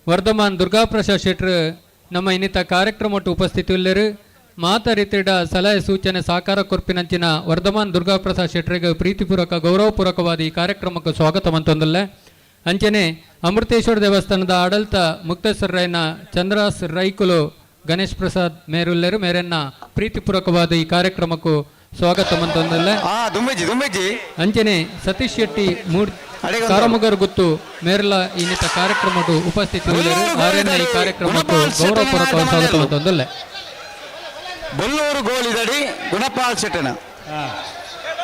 ವರ್ಧಮಾನ್ ದುರ್ಗಾಪ್ರಸಾದ್ ಶೆಟ್ರು ನಮ್ಮ ಇನ್ನಿತ ಕಾರ್ಯಕ್ರಮಟ್ಟು ಉಪಸ್ಥಿತಿ ಉಲ್ಲೆರು. ಮಾತ ರೀತಿಯ ಸಲಹೆ ಸೂಚನೆ ಸಹಕಾರ ಕೊರ್ಪಿನಂಚಿನ ವರ್ಧಮಾನ್ ದುರ್ಗಾಪ್ರಸಾದ್ ಶೆಟ್ಟರಿಗೆ ಪ್ರೀತಿಪೂರ್ವಕ ಗೌರವಪೂರ್ವಕವಾದ ಈ ಕಾರ್ಯಕ್ರಮಕ್ಕೆ ಸ್ವಾಗತ ಮಂತೊಂದಲ್ಲೆ. ಅಂಚನೆ ಅಮೃತೇಶ್ವರ ದೇವಸ್ಥಾನದ ಆಡಳಿತ ಮುಕ್ತೇಶ್ವರ ಚಂದ್ರಾಸ್ ರೈಕುಲು ಗಣೇಶ್ ಪ್ರಸಾದ್ ಮೇರುಲ್ಲೆರು ಮೇರನ್ನ ಪ್ರೀತಿಪೂರ್ವಕವಾದ ಈ ಕಾರ್ಯಕ್ರಮಕ್ಕೂ ಸ್ವಾಗತ ಮಂತೊಂದಲ್ಲೆ. ಅಂಚನೆ ಸತೀಶ್ ಶೆಟ್ಟಿ ಮೂಡ್ ಕಾರಮುಗರ್ ಗುತ್ತು ಮೇರ್ಲ ಇನ್ನಿತ ಕಾರ್ಯಕ್ರಮಕ್ಕೆ ಉಪಸ್ಥಿತಿ ಆರ್ಎನ್ ಈ ಕಾರ್ಯಕ್ರಮಕ್ಕೂ ಗೌರವಪೂರ್ವಕವಾದ ಸ್ವಾಗತ ಮಂತೊಂದಲ್ಲೆ. ಬೊಲ್ಲೂರು ಗೋಳಿದಡಿ ಗುಣಪಾಲ್ ಶೆಟ್ಟನ.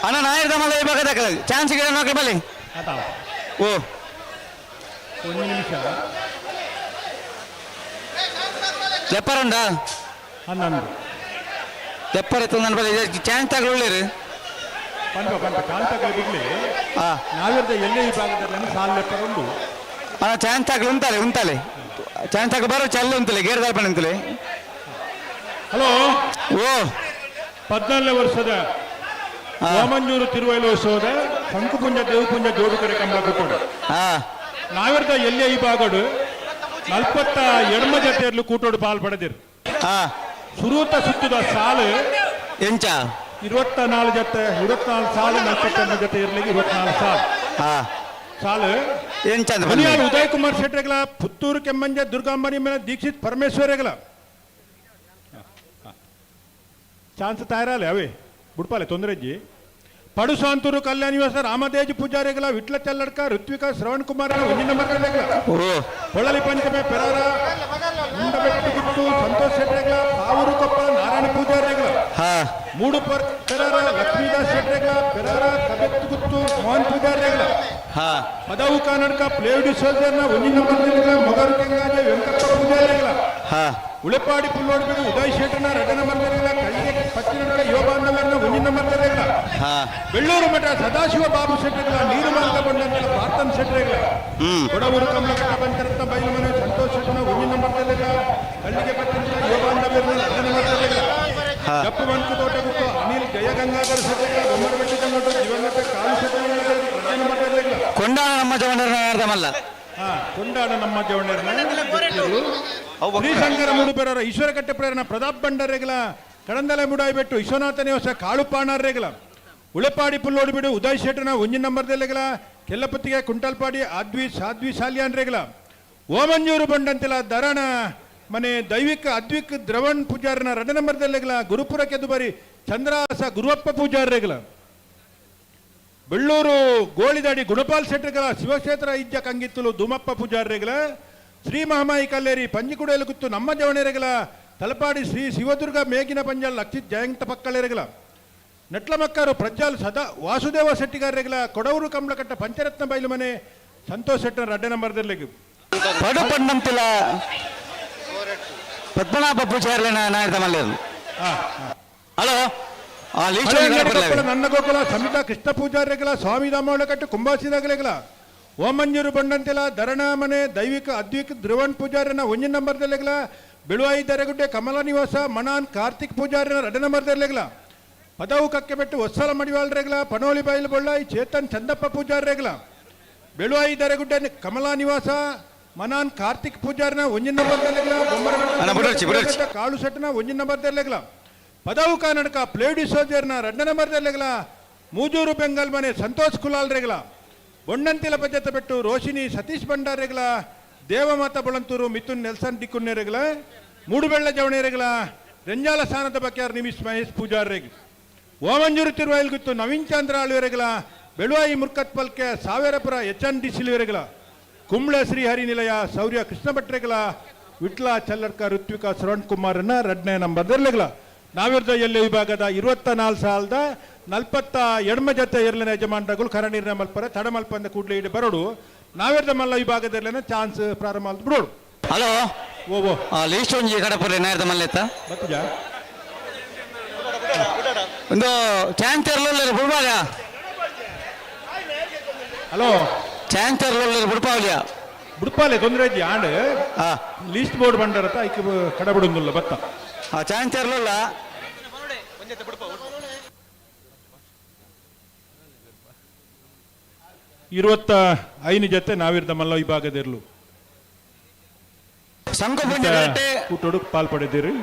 ಅಣ್ಣ ನಾಯರ್ದ ಮಲ್ಲ ವಿಭಾಗದ ಚಾನ್ಸ್ ಗಿಡ ನೋಕ್ರಿ ಬಲ್ಲಿ. ಓ ಒಂದು ನಿಮಿಷ. ಲೆಪ್ಪರುಂಡ 11 ಲೆಪ್ಪರ್ ಇತ್ತು ನನ್ನ ಬಲ್ಲಿ ಚಾನ್ಸ್ ತಗೊಳ್ಳಿರಿ. ಪಂಪ ಪಂಪ ಚಾನ್ಸ್ ಬಿಡ್ಲಿ. ನಾವಿರ್ದ ಎಲ್ಲೇ ವಿಭಾಗದಲ್ಲಿ ಸಾಲು ಲೆಪ್ಪರ್ ಉಂಟು. ಅಣ್ಣ ಚಾನ್ಸ್ ತಗೊಳ್ಳಿ ಉಂತಾಲೆ ಉಂತಾಲೆ ಚಾನ್ಸ್ ತಗೊ ಬರೋ ಚಲ್ಲು ಉಂತಲೆ ಗೇರ್ ದರ್ಪಣ ಉಂತಲೆ. ಹಲೋ. ಓ 14ನೇ ವರ್ಷದ ವಾಮಂಜೂರು ತಿರುವೈಲೋತ್ಸವದ ಶಂಕುಪುಂಜ ದೇವಪುಂಜ ಜೋಡುಕರೆ ಕಂಬಳ ಕೂಟೋಡು. ನಾವಿರ್ದ ಎಲ್ಲೇ ವಿಭಾಗಡು 42 ಜೊತೆಯಲ್ಲೂ ಕೂಟೋಡು ಪಾಲ್ ಪಡೆದಿರು. ಸುರೂತ ಸುತ್ತದ ಸಾಲು ಎಂಚ 24 ಜೊತೆ 24 ಸಾಲು 42 ಜೊತೆ ಇರ್ಲಿಕ್ಕೆ 24 ಸಾಲು ಸಾಲು ಎಂಚ ಮನಿಯಾರು ಉದಯ್ ಕುಮಾರ್ ಶೆಟ್ಟರ್ಗಳ ಪುತ್ತೂರು ಕೆಮ್ಮಂಜ ದುರ್ಗಾಂಬನಿ ಮೇಲೆ ದೀಕ್ಷಿತ್ ಪರಮೇಶ್ವರಗಳ ಚಾನ್ಸ್ ತಯಾರಾಲೆ ಅವೇ ಬುಡ್ಪಾಲೆ ತೊಂದರೆ ಇಜ್ಜಿ. ಪಡುಸಾಂತೂರು ಕಲ್ಯಾಣ ನಿವಾಸ ರಾಮದೇಜ್ ಪೂಜಾರಿಗಳ ವಿಟ್ಲ ಚಲ್ಲಡ್ಕ ಋತ್ವಿಕ ಶ್ರವಣ್ ಕುಮಾರ್ ಒಂಜಿನ ಮಕ್ಕಳ ಹೊಳಲಿ ಪಂಚಮೆ ಪೆರಾರ ಮುಂಡಬೆಟ್ಟು ಗುಟ್ಟು ಸಂತೋಷ್ ಶೆಟ್ಟರ್ಗಳ ಪಾವೂರು ಕೊಪ್ಪ ನಾರಾಯಣ ಪೂಜಾರಿಗಳ ಮೂಡು ಪೆರಾರ ಲಕ್ಷ್ಮೀದಾಸ್ ಶೆಟ್ಟರ್ಗಳ ಪೆರಾರ ಕಬೆತ್ತು ಗುತ್ತು ಮೋಹನ್ ಪೂಜಾರಿಗಳ ಪದವು ಕರ್ನಾಟಕ ಪ್ಲೇವಿಡಿ ಸೋಲ್ಜರ್ನ ಒಂಜಿನ ಮಕ್ಕಳ ಮೊಗರು ಕೆಂಗಾಜೆ ವೆಂಕಪ್ಪ ಪೂಜಾರಿಗಳ ಉಳೆಪಾಡಿ ಪುಲ್ಲೋಡ್ಬೇಡು ಉದಯ್ ಶೆಟ್ಟರ್ನ ರಡನ ಮರ್ದರೆಗಳ ಕಳ್ಳಿಗೆ ಪಚ್ಚಿನಡ್ಕ ಯುವ ಬಾಂಧವರನ್ನ ಒಂಜಿನ ಮರ್ದರೆಗಳ ಬೆಳ್ಳೂರು ಮಠ ಸದಾಶಿವ ಬಾಬು ಶೆಟ್ಟರ್ಗಳ ನೀರು ಮಾರ್ಗ ಬಂದಂತೆಲ್ಲ ಪಾರ್ಥನ್ ಶೆಟ್ಟರ್ಗಳ ಕೊಡವೂರು ಕಮಲಕಟ್ಟ ಪಂಚರತ್ನ ಬೈಲು ಮನೆ ಸಂತೋಷ್ ಶೆಟ್ಟರ್ನ ಒಂಜಿನ ಮರ್ದರೆಗಳ ಕಳ್ಳಿಗೆ ಪಚ್ಚಿನ ಯುವ ಬಾಂಧವ್ಯರನ್ನ ರಡನ ಮರ್ದರೆಗಳ ಕಪ್ಪು ಬಂಕು ತೋಟಗುತ್ತು ಅನಿಲ್ ಜಯಗಂಗಾಧರ ಶೆಟ್ಟರ್ಗಳ ಬೊಮ್ಮರಬೆಟ್ಟಿ ತಂಗೋಟ ದಿವಂಗತ ಕಾಲು ಶೆಟ್ಟರ್ಗಳ ರಡನ ಮರ್ದರೆಗಳ ಕೊಂಡಾಣ ನಮ್ಮ ಜವನರ ಮಲ್ಲ. ಕೊಂಡಾಡ ನಮ್ಮ ಜವಣರನ್ನ ಶ್ರೀಶಂಕರ ಮೂಡುಪೆರರ ಈಶ್ವರಕಟ್ಟೆ ಪ್ರೇರಣ ಪ್ರತಾಪ್ ಬಂಡರೆಗಳ ಕಡಂದಲೆ ಮುಡಾಯಿಬೆಟ್ಟು ವಿಶ್ವನಾಥ ನಿವಾಸ ಕಾಳುಪಾಣರೆಗಳ ಉಳೆಪಾಡಿ ಪುಲ್ಲೋಡು ಬಿಡು ಉದಯ್ ಶೆಟ್ಟನ ಒಂಜಿನ ನಂಬರ್ದೆಲೆಗಳ ಕೆಲ್ಲಪತ್ತಿಗೆ ಕುಂಟಲ್ಪಾಡಿ ಆದ್ವಿ ಸಾದ್ವಿ ಸಾಲಿಯಾನ್ರೆಗಳ ಓಮಂಜೂರು ಬಂಡಂತೆಲ ದರಣ ಮನೆ ದೈವಿಕ ಅದ್ವಿಕ್ ದ್ರವಣ್ ಪೂಜಾರನ 2 ನಂಬರ್ದೆಲೆಗಳ ಗುರುಪುರ ಕೆದುಬರಿ ಚಂದ್ರಾಸ ಗುರುವಪ್ಪ ಪೂಜಾರರೆಗಳ ಬೆಳ್ಳೂರು ಗೋಳಿದಾಡಿ ಗುಣಪಾಲ್ ಶೆಟ್ಟರ್ಗಳ ಶಿವಕ್ಷೇತ್ರ ಇಜ್ಜ ಕಂಗಿತ್ತಲು ಧೂಮಪ್ಪ ಪೂಜಾರರೆಗಳ ಶ್ರೀ ಮಹಾಮಾಯಿ ಕಲ್ಲೇರಿ ಪಂಜಿಕುಡೆಯಲು ಗುತ್ತು ನಮ್ಮ ಜವಣೆರೆಗಳ ತಲಪಾಡಿ ಶ್ರೀ ಶಿವದುರ್ಗ ಮೇಗಿನ ಪಂಜಲ್ ಲಕ್ಷಿತ್ ಜಯಂತ ಪಕ್ಕಳೆರೆಗಳ ನಟ್ಲಮಕ್ಕಾರು ಪ್ರಜ್ಜಾಲ್ ಸದಾ ವಾಸುದೇವ ಶೆಟ್ಟಿಗಾರರೆಗಳ ಕೊಡವೂರು ಕಮಲಕಟ್ಟ ಪಂಚರತ್ನ ಬೈಲು ಮನೆ ಸಂತೋಷ್ ಶೆಟ್ಟರ್ 2 ನಂಬರ್ದಲ್ಲಿ ಪಡು ಪಣ್ಣಂತಿಲ ಪದ್ಮನಾಭ ಪೂಜಾರ್ಲೆನ ನಾಯರ್ದ ಮಲ್ಲೇರು. ಹಲೋ ನನ್ನ ಗೋಕುಲ ಸಮಿತಾ ಕೃಷ್ಣ ಪೂಜಾರಿಗಳ ಸ್ವಾಮಿ ದಾಮೋಳಕಟ್ಟು ಕುಂಬಾಸಿದಾಗಲೆಗಳ ಓಮಂಜೂರು ಬಂಡಂತೆಲ ಧರಣ ಮನೆ ದೈವಿಕ ಅದ್ವಿಕ ಧ್ರುವಣ್ ಪೂಜಾರಿನ 1 ನಂಬರ್ದಲ್ಲೆಗಳ ಬಿಳುವಾಯಿ ದರೆಗುಡ್ಡೆ ಕಮಲ ನಿವಾಸ ಮಣಾನ್ ಕಾರ್ತಿಕ್ ಪೂಜಾರಿನ 2 ನಂಬರ್ದಲ್ಲೆಗಳ ಪದವು ಕಕ್ಕೆಬೆಟ್ಟು ಒತ್ಸಲ ಮಡಿವಾಳ್ರೆಗಳ ಪನೋಲಿ ಬೈಲು ಬೊಳ್ಳಾಯಿ ಚೇತನ್ ಚಂದಪ್ಪ ಪೂಜಾರಿಗಳ ಬೆಳುವಾಯಿ ದರೆಗುಡ್ಡೆ ಕಮಲಾ ನಿವಾಸ ಮನಾನ್ ಕಾರ್ತಿಕ್ ಪೂಜಾರಿನ 1 ನಂಬರ್ದಲ್ಲೆಗಳ ಬೊಮ್ಮರ ಕಾಳು ಸೆಟ್ನ 1 ನಂಬರ್ದಲ್ಲೆಗಳ ಪದವು ಕರ್ನಾಟಕ ಪ್ಲೇಡಿ ಸೋಜರ್ನ 2 ನಂಬರ್ದಲ್ಲೆಗಳ ಮೂಜೂರು ಬೆಂಗಲ್ ಮನೆ ಸಂತೋಷ್ ಕುಲಾಲ್ರೆಗಳ ಬೊಣ್ಣಂತಿಲ ಪಂಚಾಯತ್ ಬೆಟ್ಟು ರೋಶಿನಿ ಸತೀಶ್ ಭಂಡಾರೆಗಳ ದೇವಮಾತಾ ಬೊಳಂತೂರು ಮಿಥುನ್ ನೆಲ್ಸನ್ ಡಿಕ್ಕುನ್ನೆರೆಗಳ ಮೂಡುಬೆಳ್ಳ ಜವಣೆರೆಗಳ ರೆಂಜಾಲ ಸ್ಥಾನದ ಬಕ್ಯಾರ್ ನಿಮಿಷ್ ಮಹೇಶ್ ಪೂಜಾರ್ರೆಗ್ ಓಮಂಜೂರು ತಿರುವಾಯಿಲ್ಗುತ್ತು ನವೀನ್ ಚಂದ್ರ ಆಳ್ವೆರೆಗಳ Beluvai ಮುರ್ಕತ್ ಪಲ್ಕೆ ಸಾವಿರಪುರ H N D ಸಿಲ್ವೆರೆಗಳ ಕುಂಬ್ಳ Srihari ನಿಲಯ ಶೌರ್ಯ ಕೃಷ್ಣ ಭಟ್ರೆಗಳ ವಿಟ್ಲ ಚಲ್ಲಡ್ಕ ಋತ್ವಿಕ ಶ್ರವಣ್ ಕುಮಾರನ್ನ 2ನೇ ನಂಬರ್ದಲ್ಲೆಗಳ ನಾವಿರ್ದ ಎಲ್ಲೆ ವಿಭಾಗದ 24 ಸಾಲದ 42 ಜೊತೆ ಇರ್ಲಿನ ಯಜಮಾನರುಗಳು ಕರನೀರಿನ ಮಲ್ಪರೆ ತಡಮಲ್ಪಂದ ಕೂಡಲೇ ಇಡಿ ಬರೋಡು ನಾವಿರ್ದ ಮಲ್ಲ ವಿಭಾಗದಲ್ಲೇನೆ ಚಾನ್ಸ್ ಪ್ರಾರಂಭ ಆಲ್ತು ಬಿಡೋಡು. ಹಲೋ ಓ ಓ ಲೀಸ್ಟ್ ಒಂಜಿ ಕಡಪುರ ನಾಯರ್ದ ಮಲ್ಲೆತ್ತ ಬತ್ತಿಜಾ ಒಂದು ಚಾನ್ಸ್ ಇರಲಿಲ್ಲ ಬುಡ್ಬಾಗ. ಹಲೋ ಚಾನ್ಸ್ ಇರಲಿಲ್ಲ ಬುಡ್ಪಾವಲಿಯ ಬುಡ್ಪಾಲೆ ತೊಂದರೆ ಇದ್ದಿ and list board ಬಂಡರತ ಐಕ್ ಕಡಬಿಡುಂದುಲ್ಲ ಬತ್ತ ಚಾನ್ಸ್ ಇರಲಿಲ್ಲ. 25 ಜೊತೆ ನಾವಿರ್ದ ಮಲ್ಲ ವಿಭಾಗದಿರ್ಲು ಕೂಟೋಡು ಪಾಲ್ ಪಡೆದಿರಿ.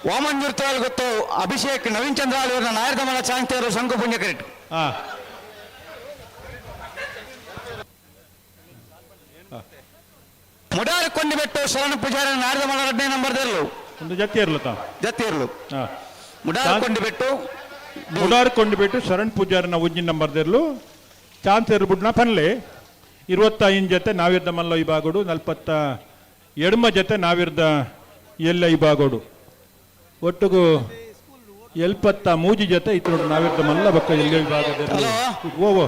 ವಾಮಂಜೂರ್ ಗೊತ್ತು ಅಭಿಷೇಕ್ ನವೀನ್ ಚಂದ್ರ ಇವರನ್ನ ನಾಯರ್ದ ಮಲ್ಲ ಚಾನ್ಸ್ ಇರೋ ಶಂಕುಪುಂಜ ಕರೆಕ್ಟ್. ಮುಡಾರು ಕೊಂಡು ಬಿಟ್ಟು ಶರಣ ಪೂಜಾರಿ ನಾಯರ್ದ ಮಲ್ಲ 2ನೇ ನಂಬರ್ದಿರ್ಲು ಒಂದು ಜೊತೆ ಇರ್ಲು ತಾ ಜೊತೆ ಇರ್ಲು ಮುಡಾರು ಕೊಂಡು ಬಿಟ್ಟು ಮುಡಾರು ಕೊಂಡು ಬಿಟ್ಟು ಶರಣ್ ಪೂಜಾರಿನ 1 ನಂಬರ್ದಿರ್ಲು ಚಾನ್ಸ್ ಇರ್ಬಿಡ್ನ ಪನ್ಲೆ 25 ಜೊತೆ ನಾವಿರ್ದ ಮಲ್ಲ ವಿಭಾಗಡು 42 ಜೊತೆ ನಾವಿರ್ದ ಎಲ್ಲ ವಿಭಾಗಡು ಒಟ್ಟಿಗೂ ಎಲ್ಪತ್ತ ಮೂಜಿ ಜೊತೆ ಇತ್ತು ನಾವಿರ್ತ ಮಲ್ಲ ಬಕ್ಕ ಎಲ್ಲಿ ವಿಭಾಗದಲ್ಲಿ. ಓ ಓ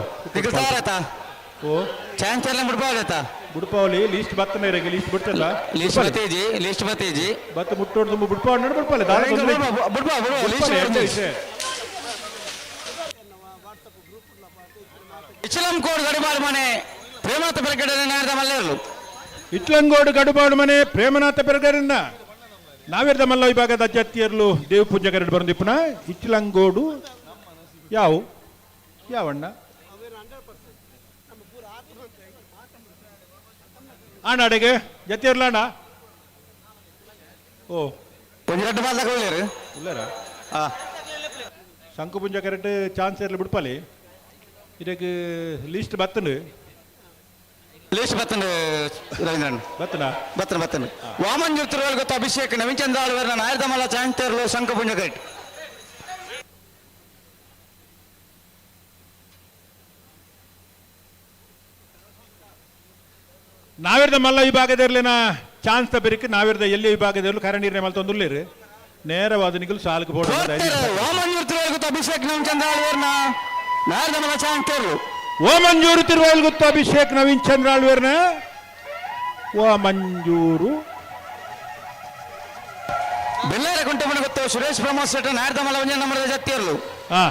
ಓ ಚಾನ್ಸ್ ಎಲ್ಲ ಬಿಡ್ಬಾರ್ದತ್ತ. ಬುಡ್ಪಾವಲಿ ಲೀಸ್ಟ್ ಬತ್ತನ ಇರಗೆ ಲೀಸ್ಟ್ ಬಿಡ್ತಲ್ಲ. ಲೀಸ್ಟ್ ಬತ್ತೇಜಿ, ಲೀಸ್ಟ್ ಬತ್ತೇಜಿ. ಬತ್ತ ಮುಟ್ಟೋಡ್ ತುಂಬ ಬಿಡ್ಪಾವ ನಡು ಬಿಡ್ಪಾಲೆ ದಾರ ಬಿಡ್ಬಾ ಬಿಡ್ಬಾ ಲೀಸ್ಟ್. ಇಚಲಂಕೋಡು ಗಡಿಬಾಡು ಮನೆ ಪ್ರೇಮನಾಥ ಪೆರಗಡೆ ನಾರದ ಮಲ್ಲೇರ್ಲು. ಇಟ್ಲಂಗೋಡು ಗಡುಬಾಡು ಮನೆ ಪ್ರೇಮನಾಥ ಪೆರಗರನ್ನ ನಾವಿರ್ದ ಮಲ್ಲ ವಿಭಾಗದ ಅಜ್ಜತ್ತಿಯರ್ಲು ದೇವ ಪೂಜೆ ಕರಡು ಬರಂದಿಪ್ಪುನ ಇಚ್ಲಂಗೋಡು ಯಾವು ಯಾವಣ್ಣ ಅಣ್ಣ ಅಡೆಗೆ ಜತಿಯರ್ಲ ಅಣ್ಣ. ಓ ಉಳ್ಳೇರ ಶಂಕು ಪುಂಜ ಕರೆಕ್ಟ್ ಚಾನ್ಸ್ ಇರಲಿ ಬಿಡ್ಪಾಲಿ ಇದಕ್ಕೆ ಲಿಸ್ಟ್ ಬತ್ತಂಡು. ಲಿಸ್ಟ್ ಬತ್ತಂಡು ರವೀಂದ್ರನ್ ಬತ್ತನ ಬತ್ತನ ಬತ್ತಂಡು. ವಾಮಂಜೂರ್ ತಿರುವಲ್ ಗೊತ್ತ ಅಭಿಷೇಕ್ ನವೀನ್ ಚಂದ್ರ ಆಳ್ವೇರ್ನ ನಾಯರ್ದಮಲ್ಲ ಚಾನ್ಸ್ ಇರಲು ಶಂಕು ಪುಂಜ ಕರೆಕ್ಟ್. ನಾವಿರ್ದ ಮಲ್ಲ ವಿಭಾಗದಿರ್ಲಿನ ಚಾನ್ಸ್ ತಬರಿಕ್ ನಾವಿರ್ದ ಎಲ್ಲಿ ವಿಭಾಗದಿರಲು ಕರೆ ನೀರಿನ ಮಲ್ತೊಂದುಲ್ಲೇರು ನೇರವಾದ ನಿಗಲು ಸಾಲಕ್ಕೆ ಬೋರ್ಡ್. ವಾಮಂಜೂರ್ ತಿರುವಲ್ ಗೊತ್ತ ಅಭಿಷೇಕ್ ನವೀನ್ ಚಂದ್ರ ಆಳ್ವೇರ್ನ ನಾಯರ್ದಮಲ್ಲ ಚಾನ್ಸ್ ಇರಲು. ಓಮಂಜೂರು ತಿರುವಲ್ ಗೊತ್ತ ಅಭಿಷೇಕ್ ನವೀನ್ ಚಂದ್ರ ಆಳ್ವೇರ್ನ ಓಮಂಜೂರು ಬೆಳ್ಳಾರ ಕುಂಟಮಣ ಗೊತ್ತು ಸುರೇಶ್ ಪ್ರಮೋದ್ ಶೆಟ್ಟ ನಾಯರ್ದಮಲ್ಲ ಒಂಜೆ ನಂಬರದ ಜತ್ತಿಯರ್ಲು. ಹಾ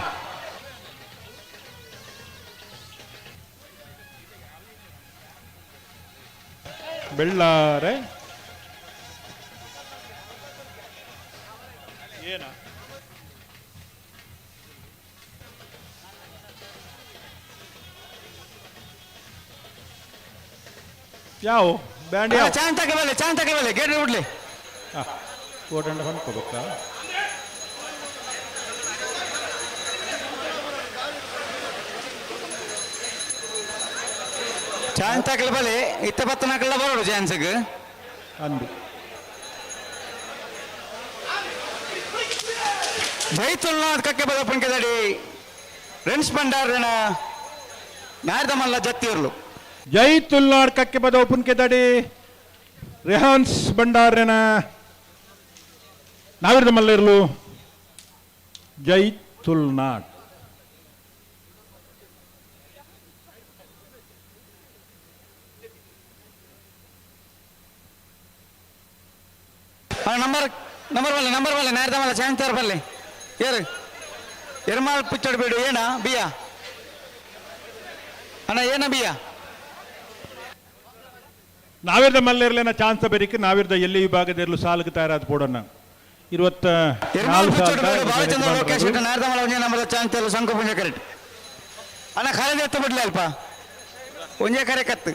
ಬೆಳ್ಳಾರೆ ಏನ ಯಾವ ಬ್ಯಾಂಡ್ ಯಾವ ಚಾನ್ ತಗಬಲ್ಲೆ ಚಾನ್ ತಗಬಲ್ಲೆ ಗೇಟ್ ಬಿಡ್ಲಿ ಓಡಂಡ ಹೊಂದ್ಕೋಬೇಕಾ. ಚಾನ್ ತಗಲಬಲ್ಲಿ ಇತ್ತ ಬತ್ತನಕಲ್ಲ ಬರೋಡು ಚಾನ್ಸ್ಗೆ ಅಂದು ಜೈತುಲ್ನಾಥ್ ಕಕ್ಕೆ ಬದ ಪುಂಕೆದಡಿ ರೆನ್ಸ್ ಭಂಡಾರನ ನಾರ್ದಮಲ್ಲ ಜತ್ತಿರ್ಲು. ಜೈ ತುಲ್ನಾಡ್ ಕಕ್ಕೆ ಬದ ಪುನ್ಕೆದಡಿ ರೆಹಾನ್ಸ್ ಭಂಡಾರನ ನಾವಿರ್ದ ಮಲ್ಲ ಇರಲು ಜೈ ತುಲ್ನಾಡ್. ನಂಬರ್ ನಂಬರ್ ಬಲ್ಲೆ ನಂಬರ್ ಬಲ್ಲೆ ನಾರ್ದಮಲ್ಲ ಚಾನ್ಸ್ ತೋರ್ ಬಲ್ಲೆ ಏರು ಎರ್ಮಾಲ್ ಪುಚ್ಚಡ್ ಬೇಡು ಏನ ಬಿಯಾ ಅಣ್ಣ ಏನ ಬಿಯಾ. ನಾವಿರ್ದ ಮಲ್ಲೇರ್ಲೇನ ಚಾನ್ಸ್ ಬೇರಿಕ್ ನಾವಿರ್ದ ಎಲ್ಲಿ ವಿಭಾಗದಿರಲು ಸಾಲಕ್ಕೆ ತಯಾರಾದ ಪೋಡಣ್ಣ 24 ಬಾಲಚಂದ್ರ ಲೋಕೇಶ್ ನಾರ್ದಮಲ್ಲ ಒಂಜೆ ನಂಬರ್ ಚಾನ್ಸ್ ತೋರ್ ಶಂಕು ಪುಂಜ ಕರೆಕ್ಟ್ ಅಣ್ಣ ಖರೆದೆತ್ತು ಬಿಡ್ಲಿ ಅಲ್ಪ ಒಂಜೆ ಕರೆ ಕತ್ತು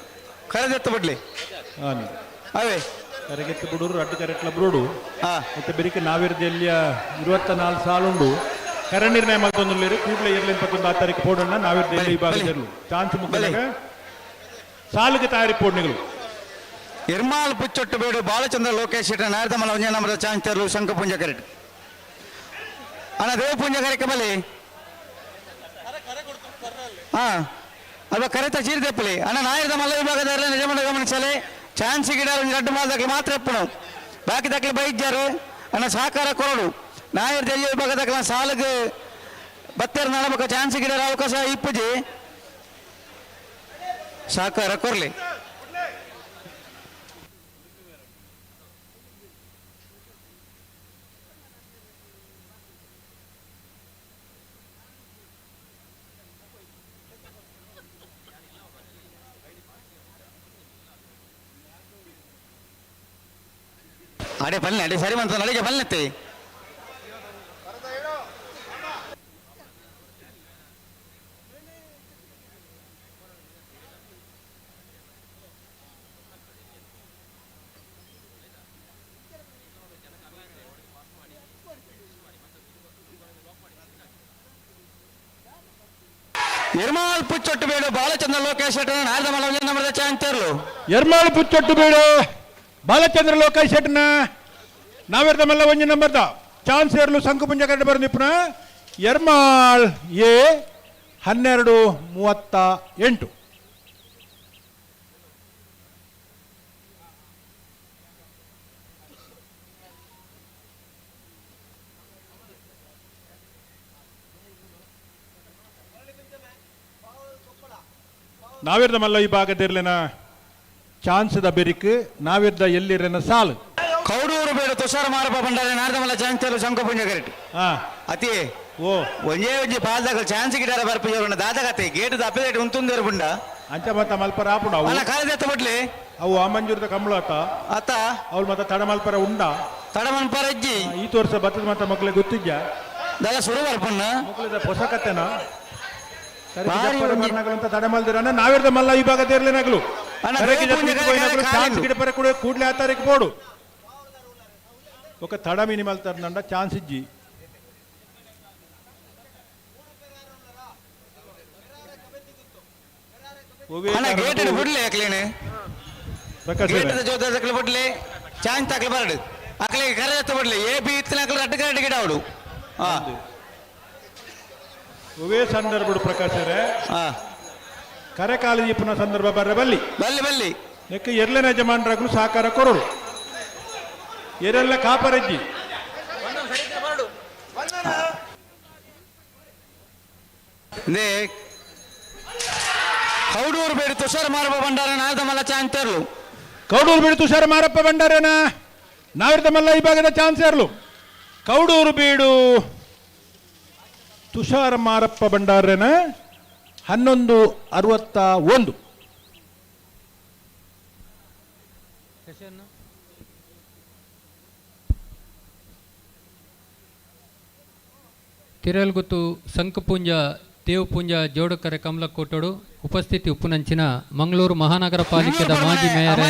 ಖರೆದೆತ್ತು ಬಿಡ್ಲಿ ಅವೇ ಕರೆಗೆತ್ತು ಬಿಡೋರು ಅಡ್ಡು ಕರೆಟ್ಲ ಬ್ರೋಡು ಮತ್ತೆ ಬೆರಿಕೆ ನಾವಿರ್ದ ಎಲ್ಲಿಯ 24 ಸಾಲುಂಡು ಕರೆ ನಿರ್ಣಯ ಮಲ್ತೊಂದುಲ್ಲೇರು ಕೂಡಲೇ ಇರ್ಲಿ 21 ಆ ತಾರೀಕು ಪೋಡಣ್ಣ ನಾವಿರ್ದ ಎಲ್ಲಿ ವಿಭಾಗದಿರಲು ಚಾನ್ಸ್ ಮುಖ ಸಾಲಿಗೆ ತಯಾರಿ ಪೋಡ್ನಿಗಳು. ಎರ್ಮಾಲ್ ಪುಚ್ಚೊಟ್ಟು ಬೇಡು ಬಾಲಚಂದ್ರ ಲೋಕೇಶ್ ಶೆಟ್ಟ ನಾರ್ದಮಲ್ಲ ಒಂಜೆ ನಂಬರ್ ಚಾನ್ಸ್ ತರಲು ಶಂಕು ಪುಂಜ ಕರೆಕ್ಟ್ ಅಣ್ಣ ದೇವ ಪುಂಜ ಕರೆಕ್ಕೆ ಬಲಿ ಹಾ ಅಲ್ವಾ ಕರೆತ ಚೀರ್ದೆಪ್ಪಲಿ ಅಣ್ಣ ನಾಯರ್ದ ಮಲ್ಲ ವಿಭಾಗದ ನಿಜಮಂಡ ಗಮನಿಸಲಿ ಚಾನ್ಸ್ ಗಿಡ ಒಂದು ರಡ್ಡು ಮಾದಕ್ಕೆ ಮಾತ್ರ ಎಪ್ಪಣು ಬಾಕಿ ದಕ್ಕಲು ಬೈದ್ಯಾರು ಅಣ್ಣ ಸಹಕಾರ ಕೊರಡು ನಾಯರ್ ಜಲ್ಲಿ ವಿಭಾಗದಕ್ಕಲ ಸಾಲಗೆ ಬತ್ತೇರ್ ನಡಬೇಕು ಚಾನ್ಸ್ ಗಿಡರ ಅವಕಾಶ ಇಪ್ಪುಜಿ ಸಹಕಾರ ಕೊರ್ಲಿ. ಅಡೆ ಪಲ್ಲೆ ಅಡೆ ಸರಿ ಬಂತ ಅಡಿಗೆ ಪಲ್ಲೆತ್ತೆ ಎರ್ಮಾಲ್ ಪುಚ್ಚೊಟ್ಟು ಬೇಡು ಬಾಲಚಂದ್ರ ಲೋಕೇಶ್ ಶೆಟ್ಟರ್ ನಾಲ್ದ ಮಲವಂಜನ ನಂಬರದ ಚಾಂತರ್ಲು. ಎರ್ಮಾಲ್ ಪುಚ್ಚೊಟ್ಟು ಬೇಡು ಬಾಲಚಂದ್ರ ಲೋಕೇಶ್ ಶೆಟ್ಟನ ನಾವಿರ್ದ ಮಲ್ಲ ಒಂಜಿ ನಂಬರ್ದ ಚಾನ್ಸ್ ಏರ್ಲು ಶಂಕು ಪುಂಜ ಕರೆಕ್ಟ್ ಬರೋ ನಿಪುಣ ಎರ್ಮಾಳ್ ಎ 12:38. ನಾವಿರ್ದ ಮಲ್ಲ ಈ ಭಾಗದಿರ್ಲಿನ ಚಾನ್ಸ್ದ ಬೆರಿಕ್ ನಾವಿರ್ದ ಎಲ್ಲಿರನ ಸಾಲು. ಕೌಡೂರು ಬೇಡ ತುಷಾರ ಮಾರಪ್ಪ ಬಂಡಾರೆ ನಾರ್ದಮಲ್ಲ ಚಾನ್ಸ್ ಶಂಕ ಪುಂಜ ಕರೆಕ್ಟ್. ಅತಿ ಓ ಒಂಜೇ ಒಂಜಿ ಪಾಲ್ದಾಗ ಚಾನ್ಸ್ ಗಿಡಾರ ಬರ್ಪು ದಾದಗತೆ ಗೇಟ್ ಅಪ್ಪೇಟ್ ಉಂತುಂದೇರು ಬುಂಡ ಅಂಚ ಮತ್ತ ಮಲ್ಪರ ಆಪುಂಡು ಅವು. ಅಲ್ಲ ಕಾಲೇಜ್ ಎತ್ತ ಬಡ್ಲಿ ಅವು ಆ ಮಂಜೂರದ ಕಂಬಳ ಅತ್ತ ಅತ್ತ ಅವ್ಳು ಮತ್ತ ತಡ ಮಲ್ಪರ ಉಂಡ ತಡ ಮಲ್ಪರ ಅಜ್ಜಿ ಈ ತೋರ್ಸ ಬತ್ತದ ಮತ್ತ ಮಕ್ಳಿಗೆ ಗೊತ್ತಿದ್ಯಾ ದಾದ ಸುರು ಬರ್ಪಣ್ಣ ಮಕ್ಕಳಿದ ಹೊಸ ಕತೆನ ತಡೆ ಮಲ್ದಿರ ನಾವಿರ್ದ ಮಲ್ಲ ಈ ಭಾಗದ ಇರ್ಲಿನಗಲು ಚಾನ್ಸ್ ಗಿಡ ಕೂಡ ಕೂಡ್ಲೆ ಆ ತಾರೀಕು ಬೋಡು ఒక ತಡ ಮಿನಿಮಲ್ ತರ್ನಂಡ ಚಾನ್ಸ್ ಇಜ್ಜಿ. ಅಣ್ಣ ಗೇಟ್ ಬಿಡ್ಲಿ ಅಕ್ಲೇನೆ ಪ್ರಕಾಶ್ ಗೇಟ್ ಜೋತ ಅಕ್ಲೆ ಬಿಡ್ಲಿ ಚಾನ್ಸ್ ತಾಕ್ಲೆ ಬರಡು ಅಕ್ಲೆ ಕರೆ ಎತ್ತ ಬಿಡ್ಲಿ ಎ ಬಿ ಇತ್ತಿನ ಅಕ್ಲೆ ರಡ್ಡು ಕರೆ ಗಿಡ ಅವಡು. ಒವೇ ಸಂದರ್ಭ ಪ್ರಕಾಶರೇ ಕರೆ ಕಾಲೇಜ್ ಪುನಃ ಸಂದರ್ಭ ಬರ್ರೆ ಬಲ್ಲಿ ಬಲ್ಲಿ ಬಲ್ಲಿ ನೆಕ್ಕ ಎರ್ಲೆನ ಯಜಮಾನರಾಗಲು ಸಹಕಾರ ಕೊರಡು ಎರೆಲ್ಲ ಕಾಪರಜ್ಜಿ. ಕೌಡೂರು ಬೇಡಿ ತುಷಾರ ಮಾರಪ್ಪ ಭಂಡಾರ ನಾರ್ದಮಲ್ಲ ಚಾನ್ಸ್ ತರಲು. ಕೌಡೂರು ಬೀಡು ತುಷಾರ ಮಾರಪ್ಪ ಭಂಡಾರನ ನಾವಿರ್ದಮಲ್ಲ ಈ ಭಾಗದ ಚಾನ್ಸ್ ಇರಲು. ಕೌಡೂರು ಬೀಡು ತುಷಾರ ಮಾರಪ್ಪ ಭಂಡಾರನ 11:61. ತಿರಲ್ಗುತ್ತು ಸಂಕಪೂಂಜ ದೇವಪೂಂಜ ಜೋಡಕರೆ ಕಮಲಕೋಟೋಡು ಉಪಸ್ಥಿತಿ ಉಪ್ಪುನಂಚಿನ ಮಂಗಳೂರು ಮಹಾನಗರ ಪಾಲಿಕೆದ ಮಾಜಿ ಮೇಯರ್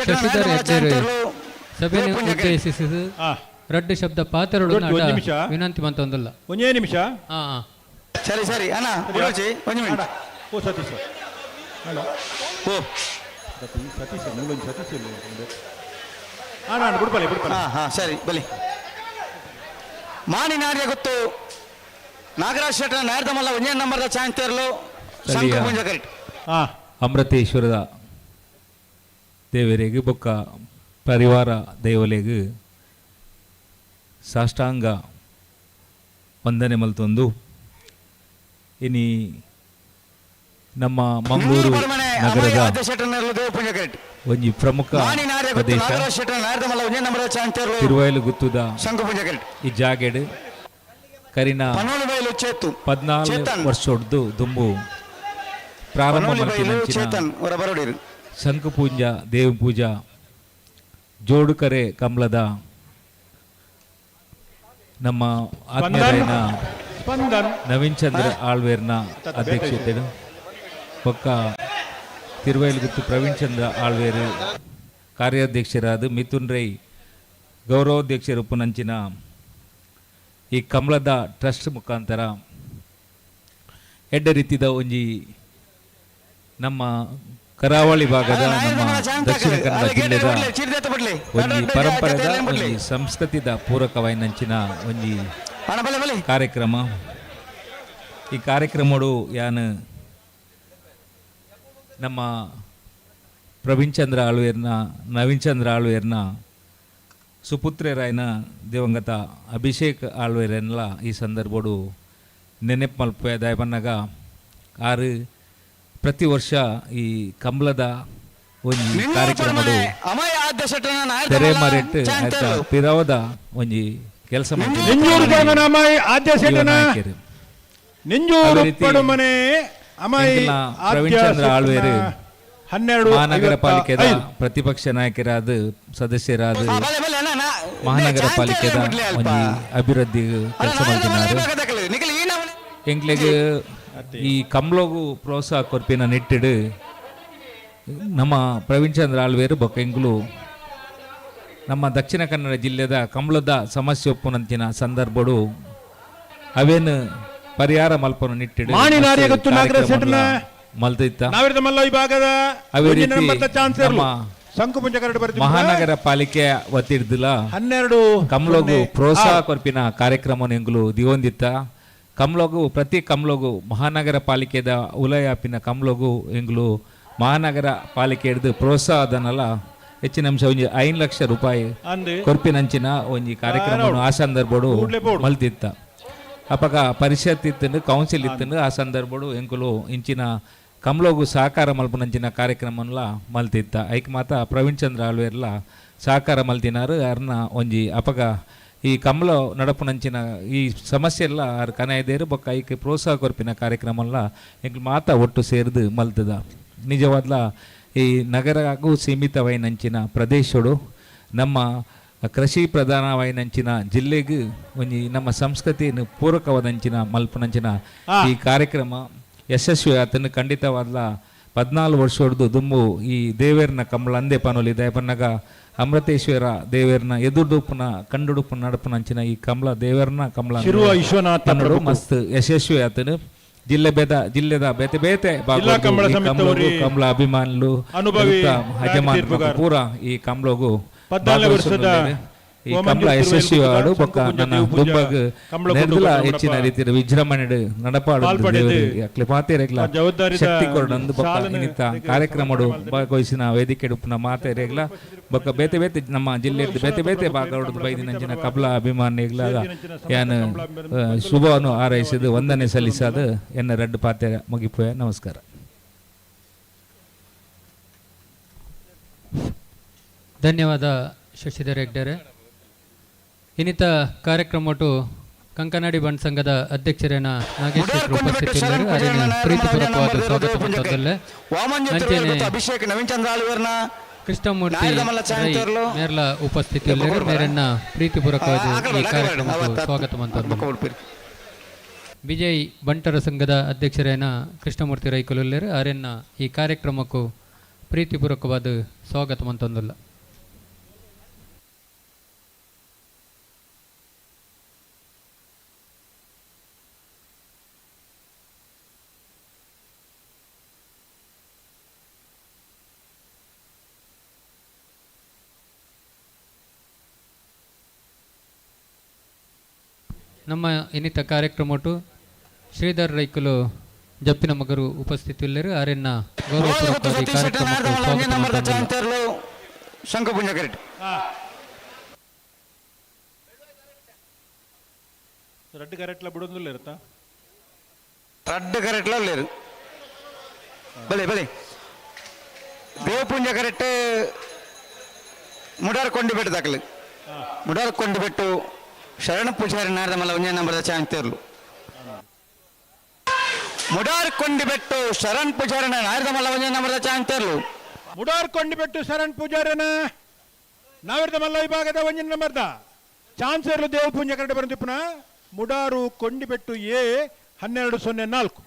ಶಶಿಧರ್ ಹೆಗ್ಡೆರು ಸಭೆಯನ್ನು ಉದ್ದೇಶಿಸಿದ ರಡ್ಡು ಶಬ್ದ ಪಾತ್ರರು ವಿನಂತಿ ಮಂತೊಂದಲ್ಲ. ಒಂದೇ ನಿಮಿಷ. ಸರಿ ಸರಿ ಅಣ್ಣ ಒಂದು ಮಿನಿಟ್. ಓ ಸತೀಶ್ ಅಣ್ಣ ಓ ಸತೀಶ್ ಮೂಲೊಂದು ಸತೀಶ್ ಅಣ್ಣ ಅಣ್ಣ ಬಿಡ್ಪಲೆ ಬಿಡ್ಪಲೆ. ಹಾಂ ಹಾಂ ಸರಿ ಬಲಿ. ಮಾನಿ ನಾರ್ಯ ಗೊತ್ತು ನಾಗರಾಜ್ ಶೆಟ್ಟರ್ ನಾರ್ದಮಲ್ಲ ಒಂದೇ ನಂಬರ್ದ ಚಾನ್ಸ್ ತೇರಲು ಶಂಕುಪುಂಜ ಕರೆಕ್ಟ್. ಅಮೃತೇಶ್ವರದ ದೇವರಿಗೆ ಬೊಕ್ಕ ಪರಿವಾರ ದೇವಲೆಗೆ ಸಾಷ್ಟಾಂಗ ವಂದನೆ ಮಲ್ತೊಂದು ಇನಿ ನಮ್ಮ ಮಂಗಳೂರು ನಗರದ ಒಂಜಿ ಪ್ರಮುಖ ಪ್ರದೇಶ ತಿರುವೈಲು ಗುತ್ತುದ ಈ ಜಾಗೆಡ್ ಕರಿನ 14 ವರ್ಷೊಡ್ದು ದುಂಬು ಪ್ರಾರಂಭ ಮಲ್ತಿನ ಶಂಖಪೂಂಜ ದೇವಪೂಜಾ ಜೋಡುಕರೆ ಕಮಲದ ನಮ್ಮ ಆತ್ಮೀಯರಾಯಿನ ನವೀನ್ ಚಂದ್ರ ಆಳ್ವೇರ್ನ ಅಧ್ಯಕ್ಷತೆಡು ಪಕ್ಕ ತಿರುವೈಲುಗುತ್ತು ಪ್ರವೀಣ್ ಚಂದ್ರ ಆಳ್ವೇರು ಕಾರ್ಯಾಧ್ಯಕ್ಷರಾದ ಮಿಥುನ್ ರೈ ಗೌರವಾಧ್ಯಕ್ಷರು ಪುನಂಚಿನ ಈ ಕಮಲದ ಟ್ರಸ್ಟ್ ಮುಖಾಂತರ ಎಡ್ಡೆ ರೀತಿದ ಒಂಜಿ ನಮ್ಮ ಕರಾವಳಿ ಭಾಗದ ನಮ್ಮ ದಕ್ಷಿಣ ಕನ್ನಡ ಜಿಲ್ಲೆದ ಒಂಜಿ ಪರಂಪರೆದ ಒಂಜಿ ಸಂಸ್ಕೃತಿದ ಪೂರಕವಾಯಿನಂಚಿನ ಒಂಜಿ ಕಾರ್ಯಕ್ರಮ. ಈ ಕಾರ್ಯಕ್ರಮಡು ಯಾನು ನಮ್ಮ ಪ್ರವೀಣ್ ಚಂದ್ರ ಆಳ್ವೇರ್ನ ನವೀನ್ ಚಂದ್ರ ಆಳ್ವೇರ್ನ ಸುಪುತ್ರೆರಾಯನ ದಿವಂಗತ ಅಭಿಷೇಕ್ ಆಳ್ವೇರನ್ಲ ಈ ಸಂದರ್ಭಡು ನೆನೆಪು ಮಲ್ಪೆ ದಯಬನ್ನಾಗ ಆರು ಪ್ರತಿ ವರ್ಷ ಈ ಕಂಬಳದ ಒಂಜಿ ಕಾರ್ಯಕ್ರಮಡು ತೆರೆಮರೆಟ್ ಪಿರವದ ಒಂಜಿ ಕೆಲಸ ಪ್ರವೀಣ್ ಚಂದ್ರ ಆಳ್ವೇರು ಮಹಾನಗರ ಪಾಲಿಕೆದ ಪ್ರತಿಪಕ್ಷ ನಾಯಕರಾದ ಸದಸ್ಯರಾದ ಮಹಾನಗರ ಪಾಲಿಕೆದ ಒಂಜಿ ಅಭಿವೃದ್ಧಿ ಕೆಲಸ ಮಾಡ್ತಿದ್ದಾರೆ. ಎಂಕ್ಲೆಗ್ ಈ ಕಮ್ಲೋಗು ಪ್ರೋತ್ಸಾಹ ಕೊರ್ಪಿನ ನಿಟ್ಟಿಡು ನಮ್ಮ ಪ್ರವೀಣ್ ಚಂದ್ರ ಆಳ್ವೇರು ಬೊಕ್ಕ ಎಂಕ್ಲು ನಮ್ಮ ದಕ್ಷಿಣ ಕನ್ನಡ ಜಿಲ್ಲೆದ ಕಮ್ಲದ ಸಮಸ್ಯೆ ಒಪ್ಪುನಂತಿನ ಸಂದರ್ಭಡು ಅವೇನು ಪರಿಹಾರ ಮಲ್ಪನು ನಿಟ್ಟಿಡು ಮಲ್ತಿತ್ತ. ಮಹಾನಗರ ಪಾಲಿಕೆ ವತಿರ್ದಿಲ್ಲ 12 ಕಮ್ಲೋಗು ಪ್ರೋತ್ಸಾಹ ಕೊರ್ಪಿನ ಕಾರ್ಯಕ್ರಮ ಎಂಕ್ಲು ದಿವೊಂದಿತ್ತ. ಕಮ್ಲೋಗು ಪ್ರತಿ ಕಮ್ಲೋಗು ಮಹಾನಗರ ಪಾಲಿಕೆದ ಉಲಯಾಪಿನ ಕಮ್ಲೋಗು ಎಂಗ್ಲು ಮಹಾನಗರ ಪಾಲಿಕೆ ಹಿಡಿದು ಪ್ರೋತ್ಸಾಹದನಲ್ಲ ಹೆಚ್ಚಿನ ಅಂಶ ಒಂಜಿ 5 ಲಕ್ಷ ರೂಪಾಯಿ ಕೊರ್ಪಿನಂಚಿನ ಒಂಜಿ ಕಾರ್ಯಕ್ರಮ ಆ ಸಂದರ್ಭಡು ಮಲ್ತಿತ್ತ. ಅಪಗ ಪರಿಷತ್ ಇತ್ತು, ಕೌನ್ಸಿಲ್ ಇತ್ತು. ಆ ಸಂದರ್ಭಡು ಎಂಕುಲು ಇಂಚಿನ ಕಮ್ಲೋಗು ಸಹಕಾರ ಮಲ್ಪುನಂಚಿನ ಕಾರ್ಯಕ್ರಮನ್ಲ ಮಲ್ತಿತ್ತ ಐಕ್ ಮಾತ ಪ್ರವೀಣ್ ಚಂದ್ರ ಆಳ್ವೇರ್ಲ ಸಹಕಾರ ಮಲ್ತಿನಾರು ಅರ್ನ ಒಂಜಿ ಅಪಗ ಈ ಕಮ್ಲ ನಡಪುನಂಚಿನ ಈ ಸಮಸ್ಯೆ ಎಲ್ಲ ಆರ್ ಕನಾಯ್ದೇರು ಬೊಕ್ಕ ಐಕ್ ಪ್ರೋತ್ಸಾಹ ಕೊರ್ಪಿನ ಕಾರ್ಯಕ್ರಮಲ್ಲ ಎಂಕ್ಲು ಮಾತ ಒಟ್ಟು ಸೇರ್ದು ಮಲ್ತದ ನಿಜವಾದ್ಲ ಈ ನಗರಗೂ ಸೀಮಿತವೈನಂಚಿನ ಪ್ರದೇಶಡು ನಮ್ಮ ಕೃಷಿ ಪ್ರಧಾನವಾಯಿನಂಚಿನ ಜಿಲ್ಲೆಗೆ ಒಂಜಿ ನಮ್ಮ ಸಂಸ್ಕೃತಿಯನ್ನು ಪೂರಕವಾದಂಚಿನ ಮಲ್ಪುನಂಚಿನ ಈ ಕಾರ್ಯಕ್ರಮ ಯಶಸ್ವಿ ಆತನು ಖಂಡಿತವಾದ್ಲ 14 ವರ್ಷದ ದುಂಬು ಈ ದೇವೇರ್ನ ಕಮಲ ಅಂದೆ ಪನೊಲಿ ದಯಪನ್ನಗ ಅಮೃತೇಶ್ವರ ದೇವೇರ್ನ ಎದುರುಡುಪುನ ಕಂಡುಡುಪುನ ನಡಪುನಂಚಿನ ಈ ಕಮಲ ದೇವೇರ್ನ ಕಮಲ ಮಸ್ತ್ ಯಶಸ್ವಿ ಆತನು. ಜಿಲ್ಲೆ ಬೇದ ಜಿಲ್ಲೆದ ಬೇತೆ ಬೇತೆ ಕಮಲ ಅಭಿಮಾನುಲು ಯಜಮಾನ ಪೂರ ಈ ಕಮಲಗು ಈ ಕಮಲ ಯಶಸ್ವಿ ಆಡು ಬೊಕ್ಕ ನನ್ನ ದುಂಬಗ್ ನೆರ್ದಲ ಹೆಚ್ಚಿನ ರೀತಿಯ ವಿಜೃಂಭಣೆ ನಡಪಾಡು ಮಾತೇರೆಗ್ಲ ಶಕ್ತಿ ಕೊರಡಂದು ಬೊಕ್ಕ ಇನ್ನಿತ ಕಾರ್ಯಕ್ರಮಡು ಭಾಗವಹಿಸಿನ ವೇದಿಕೆ ಉಪ್ಪುನ ಮಾತೇರೆಗ್ಲ ಬೊಕ್ಕ ಬೇತೆ ಬೇತೆ ನಮ್ಮ ಜಿಲ್ಲೆ ಬೇತೆ ಬೇತೆ ಭಾಗವಡು ಬೈದಿನಂಚಿನ ಕಬಲ ಅಭಿಮಾನಿಗ್ಲ ಯಾನ್ ಶುಭವನ್ನು ಹಾರೈಸಿದು ವಂದನೆ ಸಲ್ಲಿಸದು ಎನ್ನ ರಡ್ಡು ಪಾತೆ ಮುಗಿಪುವೆ. ನಮಸ್ಕಾರ. ಧನ್ಯವಾದ ಶಶಿಧರ್ ಹೆಗ್ಡೆರೆ. ಇನ್ನಿತ ಕಾರ್ಯಕ್ರಮಟು ಕಂಕನಾಡಿ ಬಂಡ್ ಸಂಘದ ಅಧ್ಯಕ್ಷರೇನ ನಾಗೇಶ್ ಉಪಸ್ಥಿತರಿದ್ದರು. ಅವರಿಗೆ ಪ್ರೀತಿಪೂರ್ವಕವಾದ ಸ್ವಾಗತ ಮಾಡ್ತದಲ್ಲೇ. ಅಭಿಷೇಕ್ ನವೀನ್ ಚಂದ್ರ ಆಳ್ವೇರ್ನ ಕೃಷ್ಣಮೂರ್ತಿ ಮೇರ್ಲ ಉಪಸ್ಥಿತಿಯಲ್ಲಿದ್ದರು. ಮೇರನ್ನ ಪ್ರೀತಿಪೂರ್ವಕವಾದ ಈ ಕಾರ್ಯಕ್ರಮಕ್ಕೆ ಸ್ವಾಗತ ಮಾಡ್ತಾರೆ. ವಿಜಯ್ ಬಂಟರ ಸಂಘದ ಅಧ್ಯಕ್ಷರೇನ ಕೃಷ್ಣಮೂರ್ತಿ ರೈಕುಲುಲ್ಲೇರು ಅವರನ್ನ ಈ ಕಾರ್ಯಕ್ರಮಕ್ಕೂ ಪ್ರೀತಿಪೂರ್ವಕವಾದ ಸ್ವಾಗತ ಮಂತೊಂದುಲ್ಲ. ನಮ್ಮ ಇನ್ನಿತ ಕಾರ್ಯಕ್ರಮಟು ಶ್ರೀಧರ್ ರೈಕುಲು ಜಪ್ಪಿನ ಮಗರು ಉಪಸ್ಥಿತಿಯುಳ್ಳರು. ಆರ್ಯನ್ನ ಗೌರವಪೂರ್ವಕವಾಗಿ ಕಾರ್ಯಕ್ರಮಕ್ಕೆ ಸ್ವಾಗತ ಮಾಡ್ತಾರೆ. ರಡ್ಡು ಕರೆಟ್ಲ ಬಿಡೋದಿಲ್ಲ ಇರುತ್ತಾ? ರಡ್ಡು ಕರೆಟ್ಲ ಉಳ್ಳೇರು. ಬಲೆ ಬಲೆ ದೇವಪುಂಜ ಕರೆಕ್ಟ್ ಮುಡಾರ್ ಕೊಂಡು ಬೆಟ್ಟು ದಾಖಲೆ ಮುಡಾರ್ ಕೊಂಡು ಬೆಟ್ಟು ಶರಣ ಪೂಜಾರಿ ನಾರದ ಮಲ್ಲ ಒಂಜೇ ನಂಬರ್ದ ಚಾಂತೇರ್ಲು ಮುಡಾರ್ ಕೊಂಡಿ ಬೆಟ್ಟು ಶರಣ್ ಪೂಜಾರಿನ ನಾರದ ಮಲ್ಲ ಒಂಜೇ ನಂಬರ್ದ ಚಾಂತೇರ್ಲು ಮುಡಾರ್ ಕೊಂಡಿ ಬೆಟ್ಟು ಶರಣ್ ಪೂಜಾರಿನ ನಾವಿರದ ಮಲ್ಲ ವಿಭಾಗದ ಒಂಜಿನ ನಂಬರ್ದ ಚಾನ್ಸರ್ಲು ದೇವಪೂಂಜ ಕರಡೆ ಬರಂದಿಪ್ಪುನ ಮುಡಾರು ಕೊಂಡಿಬೆಟ್ಟು ಎ 1204.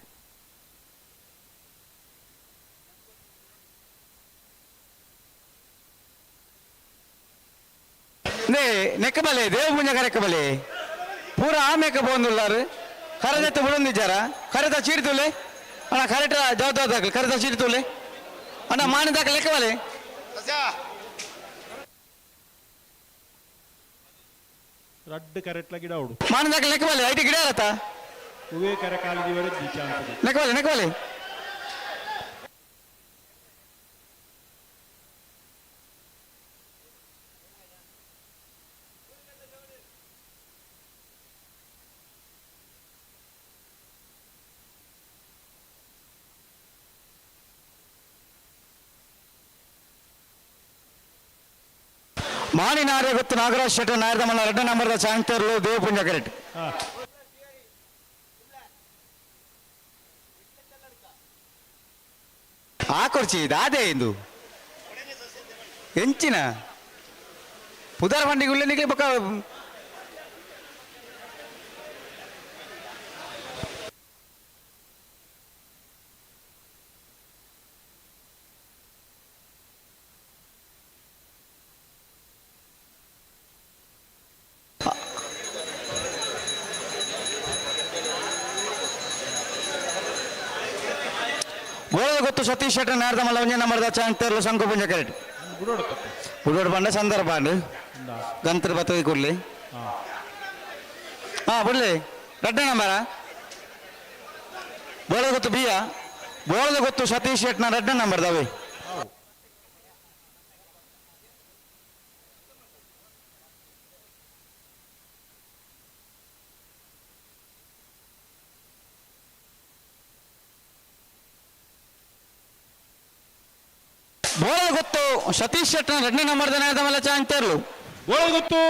ನೆಕ್ಕಬಲೆ ದೇವಪುಂಜ ಕರೆಕ್ಕಬಲೆ ಪೂರ ಆಮೇಕ ಬೋಂದುಲ್ಲಾರು ಕರೆದತ್ತ ಬುಡೊಂದಿಜ್ಜಾರ ಕರೆದ ಚೀರ್ತುಲೆ ಅಣ್ಣ ಕರೆಟ ಜವಾಬ್ದಾರಿ ದಾಖಲೆ ಕರೆದ ಚೀರ್ತುಲೆ ಅಣ್ಣ ಮಾನಿ ದಾಖಲೆ ಲೆಕ್ಕಬಲೆ ರಡ್ಡು ಕರೆಟ್ಲ ಗಿಡ ಉಡು ಮಾನಿ ದಾಖಲೆ ಲೆಕ್ಕಬಲೆ IT ಗಿಡ ಇರತ್ತಾ ಹೂವೇ ಕರೆ ಕಾಲದಿವರೆ ಚಾನ್ಸ್ ನೆಕ್ಕಬಲೆ ನೆಕ್ಕಬಲೆ ಮಾನಿನಾರ್ಯ ಗೊತ್ತು ನಾಗರಾಜ್ ಶೆಟ್ಟಿ ನಾಯರ್ದ ಮಲ್ಲ ಎರಡನೇ ನಂಬರ್ದ ಚಾಂತರ್ಲು ದೇವಪುಂಜ ಕರೆಕ್ಟ್. ಆ ಕೊರ್ಚಿ ದಾದೆ ಇಂದು ಎಂಚಿನ ಪುದಾರ ಬಂಡಿಗೆ ಉಳ್ಳೆ ಬೊಕ್ಕ ಗೊತ್ತು ಸತೀಶ್ ಶೆಟ್ಟಿ ನಾಡ್ದ ಮಲ್ಲ ಒಂಜೇ ನಂಬರ್ದ ಚಾಂತರ್ಲು ಶಂಕುಪುಂಜ ಕರೆಕ್ಟ್ ಬುಡೋಡು ಬಂಡ ಸಂದರ್ಭ ಗಂತ್ರ ಬತ್ತದ ಕೊಡ್ಲಿ ಹಾ ಬಿಡ್ಲಿ ರಡ್ಡ ನಂಬರ ಬೋಳದ ಗೊತ್ತು ಬಿಯ ಬೋಳದ ಗೊತ್ತು ಸತೀಶ್ ಶೆಟ್ನ ರಡ್ಡ ನಂಬರ್ ದಾವೆ. ಬೋಳದ ಗೊತ್ತು ಸತೀಶ್ ಶೆಟ್ಟನ ಎರಡನೇ ನಂಬರ್ದ ನಾಯರ್ದ ಮಲ್ಲ ಚಾನ್ಸರ್ಲು. ಬೋಳದ ಗೊತ್ತು,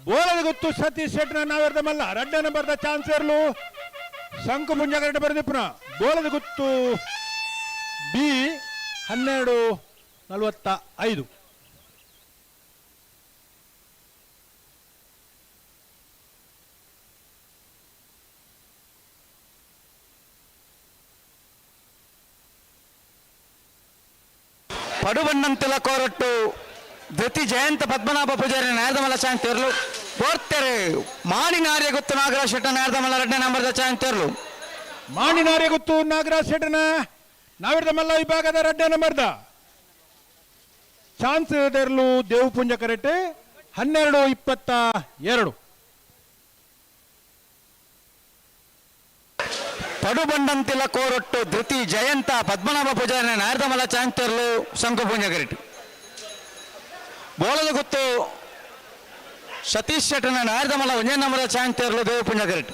ಬೋಳದ ಗೊತ್ತು ಸತೀಶ್ ಶೆಟ್ಟನ ನಾವೆರ್ದ ಮಲ್ಲ ಎರಡನೇ ನಂಬರ್ದ ಚಾನ್ಸರ್ಲು. ಶಂಕು ಮುಂಜಾಗರಡೆ ಬರೆದಿಪ್ಪನ ಬೋಳದ ಗುತ್ತು ಬಿ 12:45. ಪಡುಬಣ್ಣಂತಿಲ ಕೋರಟ್ಟು ಧೃತಿ ಜಯಂತ ಪದ್ಮನಾಭ ಪೂಜಾರಿ ನಾಯರ್ದಮಲ್ಲ ಚಾನ್ಸರ್ಲು. ಬೋರ್ತೆರೆ ಮಾಣಿನಾರ್ಯ ಗುತ್ತು ನಾಗರಾಜ್ ಶೆಟ್ಟನ ನಾಯರ್ದಮಲ್ಲ ಎರಡನೇ ನಂಬರ್ದ ಚಾನ್ಸರ್ಲು. ಮಾಣಿನಾರ್ಯ ಗುತ್ತು ನಾಗರಾಜ್ ಶೆಟ್ಟನ ನಾವಿರ್ದ ಮಲ್ಲ ವಿಭಾಗದ ಎರಡನೇ ನಂಬರ್ದ ಚಾನ್ಸ್ ದೇರ್ಲು ದೇವಪುಂಜ ಕರೆಟೆ 12:22. ಪಡುಬಂಡಂತಿಲ ಕೋರೊಟ್ಟು ಧೃತಿ ಜಯಂತ ಪದ್ಮನಾಭ ಪೂಜಾರಿ ನಾಯರ್ದಮಲ್ಲ ಚಾನ್ಸರ್ಲು ಶಂಕುಪುಂಜ ಕರೆಟು. ಬೋಳದ ಗುತ್ತು ಸತೀಶ್ ಶೆಟ್ಟನ ನಾಯರ್ದಮಲ್ಲ ಒಂದೇ ನಂಬರ್ ಚಾನ್ಸರ್ಲು ದೇವಪುಂಜ ಕರೆಟು.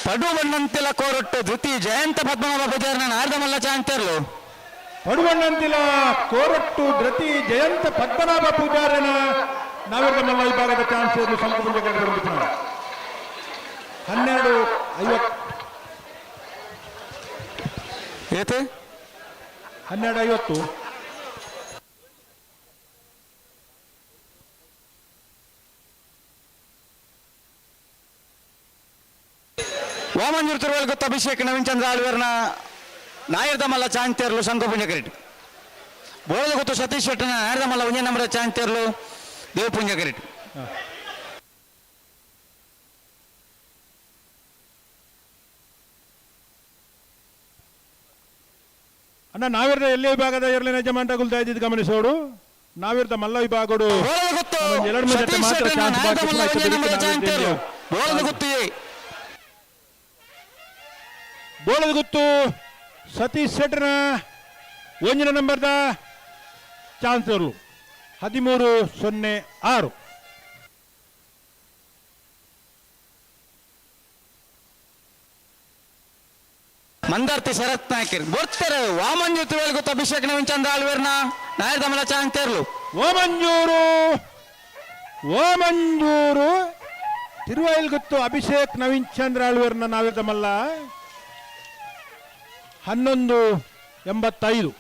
ಪಡುಬಣ್ಣಂತಿಲ ಕೋರೊಟ್ಟು ಧೃತಿ ಜಯಂತ ಪದ್ಮನಾಭ ಪೂಜಾರಿನ ನಾಯರ್ದಮಲ್ಲ ಚಾನ್ಸರ್ಲು. ಪಡುಬಣ್ಣಂತಿಲ ಕೋರೊಟ್ಟು ಧೃತಿ ಜಯಂತ ಪದ್ಮನಾಭ ಪೂಜಾರನ ನಾವೆಲ್ಲ ವಿಭಾಗದ ಚಾನ್ಸರ್ಲು ಸಂಪೂರ್ಣ 12:50. ಏತೆ 12:50. ವಾಮಂಜೂರು ತಿರುವಲ್ ಗೊತ್ತ ಅಭಿಷೇಕ್ ನವೀನ್ ಚಂದ್ರ ಆಳ್ವೇರ್ನ ನಾಯರ್ದಮಲ್ಲ ಚಾಂತೇರ್ಲು ಶಂಕುಪುಂಜ ಕರೆಟ್. ಬೋಳದ ಗೊತ್ತು ಸತೀಶ್ ಶೆಟ್ಟನ ನಾಯರ್ದಮಲ್ಲ ಒಂದೇ ನಂಬರ್ ಚಾಂತೇರ್ಲು ದೇವಪುಂಜ ಕರೆಟ್. ಅಣ್ಣ ನಾವಿರ್ದ ಎಲ್ಲಿ ವಿಭಾಗದ ಎರಡನೇ ಯಜಮಾನ ಗುಲ್ದಾಯ್ದಿದ್ದು ಗಮನಿಸೋಡು. ನಾವಿರ್ದ ಮಲ್ಲ ವಿಭಾಗಡು ಮಾತ್ರ ಚಾನ್ಸ್ ಬಾಕಿ. ಬೋಳದ ಗೊತ್ತು ಬೋಳದ ಗುತ್ತು ಸತೀಶ್ ಶೆಟ್ಟನ ಒಂದಿನ ನಂಬರ್ದ ಚಾನ್ಸರ್ಲು 13:06. ಮಂದಾರ್ತಿ ಶರತ್ ನಾಯ್ಕರ್ ಬರ್ತಾರೆ. ವಾಮಂಜೂರು ತಿರುವಲ್ ಗೊತ್ತು ಅಭಿಷೇಕ್ ನವೀನ್ ಚಂದ್ರ ಆಳ್ವೇರ್ನ ನಾಯರ್ದಮಲ್ಲ ಚಾನ್ಸರ್ಲು. ಓಮಂಜೂರು, ಓಮಂಜೂರು ತಿರುವೈಲ್ ಗೊತ್ತು ಅಭಿಷೇಕ್ ನವೀನ್ ಚಂದ್ರ ಆಳ್ವೇರ್ನ ನಾವಿರ್ದಮಲ್ಲ 11:85.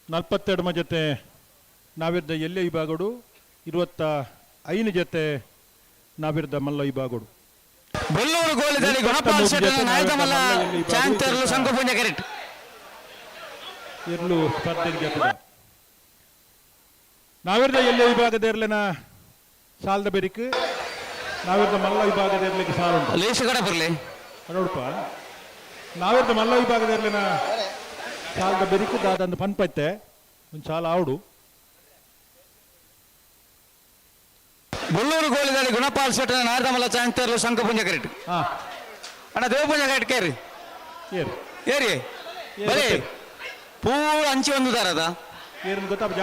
42 ಜೊತೆ ನಾವಿರ್ದ ಎಲ್ಲೆ ವಿಭಾಗಡು, 25 ಜೊತೆ ನಾವಿರ್ದ ಮಲ್ಲ ವಿಭಾಗಡು. ಬೊಲ್ಲೂರು ಗೋಲಿದಲ್ಲಿ ಗುಣಪಾಲ್ ಶೆಟ್ಟನ ನಾಯರ್ದಮಲ್ಲ ಚಾನ್ಸರ್ಲು ಶಂಕುಪುಂಜ ಕರೆಟ್. ಇರ್ಲು ಸ್ಪರ್ಧೆಗೆ ಜೊತೆ ನಾವಿರ್ದ ಎಲ್ಲೆ ವಿಭಾಗದ ಇರ್ಲಿನ ಸಾಲದ ಬೆರಿಕ್, ನಾವಿರ್ದ ಮಲ್ಲ ವಿಭಾಗದ ಇರ್ಲಿಕ್ಕೆ ಸಾಲ ಉಂಟು. ಲೇಸು ಕಡೆ ಬರ್ಲಿ ನೋಡಪ್ಪ, ನಾವಿರ್ದ ಮಲ್ಲ ವಿಭಾಗದ ಇರ್ಲಿನ ಸಾಲದ ಬೆರಿಕ್ ದಾದಂದು ಪನ್ಪತ್ತೆ ಒಂದು ಸಾಲ ಆವಡು. ಬೊಲ್ಲೂರು ಗೋಲಿದಲ್ಲಿ ಗುಣಪಾಲ್ ಶೆಟ್ಟನ ನಾಯರ್ದಮಲ್ಲ ಚಾನ್ಸರ್ಲು ಶಂಕುಪುಂಜ ಕರೆಟ್. ಅಣ್ಣ ದೇವಪುಂಜ ಕರೆಟ್ ಕೇರಿ ಏರಿ ಬರೀ ಪೂರ ಅಂಚಿ ಒಂದು ದಾರದ ಏರು ಗೊತ್ತಾಪಜ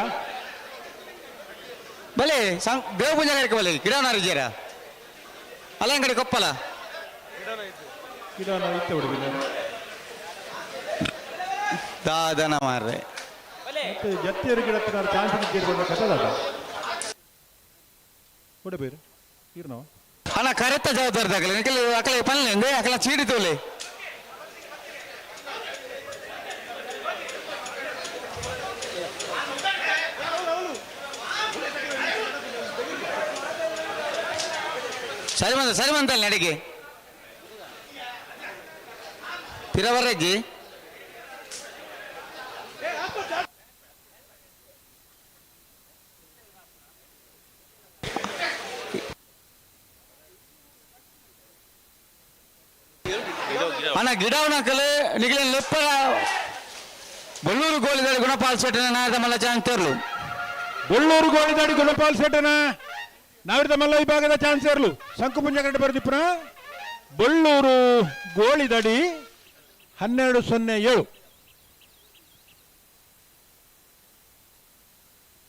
ಬಲೆ ದೇವಪುಂಜ ಕರೆಕ್ ಬಲೆ ಗಿಡನಾರಿಜೇರ ಅಲ್ಲಂಗಡಿ ಕೊಪ್ಪಲ ಗಿಡ ಇತ್ತೆ ಬಿಡುವಿಲ್ಲ ದಾದನ ಮಾರ್ರೆ ಮತ್ತೆ ಜತ್ತಿಯರು ಗಿಡಕ್ಕೆ ಚಾನ್ಸ್ ಕಟ್ಟದ ಕೊಡ ಬೇರೆ ಇರ್ನವ ಅಣ್ಣ ಕರೆತ ಜವಾಬ್ದಾರಿ ದಾಖಲೆ ನಿಖಿಲ್ ಅಕಲೆ ಪಲ್ಲೆ ಅಂದೆ ಅಕಲ ಚೀಡಿ ತೋಲೆ ಸರಿ ಬಂದ ಸರಿ ಬಂತಲ್ಲ ನಡಿಗೆ ಪಿರವರೆಜ್ಜಿ ಅಣ್ಣ ಗಿಡವನಕಲು ನಿಗಲ ಲೆಪ್ಪರ ಬೊಳ್ಳೂರು ಗೋಲಿದಲ್ಲಿ ಗುಣಪಾಲ್ ಶೆಟ್ಟನ ನಾಯದ ಮಲ್ಲ ಚಾನ್ಸ್ ತೇರ್ಲು. Bollur ಗೋಳಿದಾಡಿ ಗುಣಪಾಲ್ ಶೆಟ್ಟನ ನಾವಿರದ ಮಲ್ಲ ವಿಭಾಗದ ಚಾನ್ಸ್ ಇರಲು ಶಂಕುಪುಂಜ ಕರಡು ಬರೆದಿಪ್ಪುನ ಬೊಳ್ಳೂರು ಗೋಳಿದಡಿ 12.07.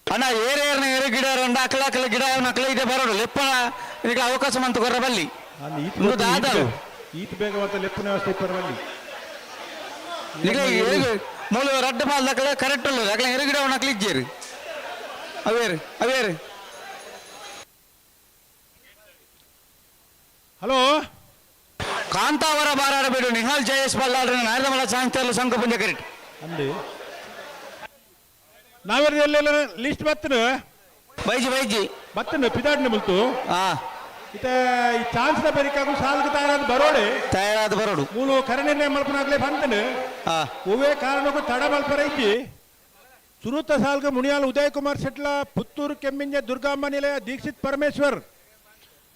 ಅಣ್ಣ ಏರೇರ್ನ ಏರು ಗಿಡ ರಂಡ ಅಕಲ ಅಕಲ ಗಿಡ ಅಕಲ ಇದೆ ಬರೋಡು ಲೆಪ್ಪನ ಈಗ ಅವಕಾಶ ಮಂತು ಕೊರ್ರ ಬಲ್ಲಿ ಈತ ಬೇಗ ಮಾತ್ರ ಲೆಪ್ಪನ ವ್ಯವಸ್ಥೆ ಇಪ್ಪರವಲ್ಲಿ ಮೂಲ ರಡ್ಡ ಮಾಲ್ ದಕಲ ಕರೆಕ್ಟ್ ಅಲ್ಲ ಅಕಲ ಎರು ಗಿಡ ಅಕಲ ಇಜ್ಜೇರು ಅವೇರು ಅವೇರು. ಹಲೋ ಕಾಂತಾವರ ಬಾರಾಡಬೇಡು ನಿಹಾಲ್ ಜಯೇಶ್ ಬಲ್ಲಾಳ್ರ ನಾರದಮಲ ಸಾಂಗ್ತಲ್ಲ ಸಂಕಪುಂಜ ಕರೆಕ್ಟ್ ಅಂದೆ ನಾವೆಲ್ಲ ಲಿಸ್ಟ್ ಬತ್ತನ ಬೈಜಿ ಬೈಜಿ ಬತ್ತನ ಪಿದಾಡ್ನ ಮುಲ್ತು ಇತ ಈ ಚಾನ್ಸ್ ದ ಬೆರಿಕಾಗು ಸಾಲ್ಗೆ ತಯಾರಾದ ಬರೋಡೆ ತಯಾರಾದ ಬರೋಡು ಮೂಲು ಕರೆ ನಿರ್ಣಯ ಮಲ್ಪನಾಗ್ಲೇ ಬಂತನು ಒವೇ ಕಾರಣಕ್ಕೂ ತಡ ಮಲ್ಪರ ಇಜ್ಜಿ ಸುರುತ ಸಾಲ್ಗ ಮುಣಿಯಾಲ್ ಉದಯ್ ಕುಮಾರ್ ಶೆಟ್ಲ ಪುತ್ತೂರು ಕೆಮ್ಮಿಂಜ ದುರ್ಗಾಂಬ ನಿಲಯ ದೀಕ್ಷಿತ್ ಪರಮೇಶ್ವರ್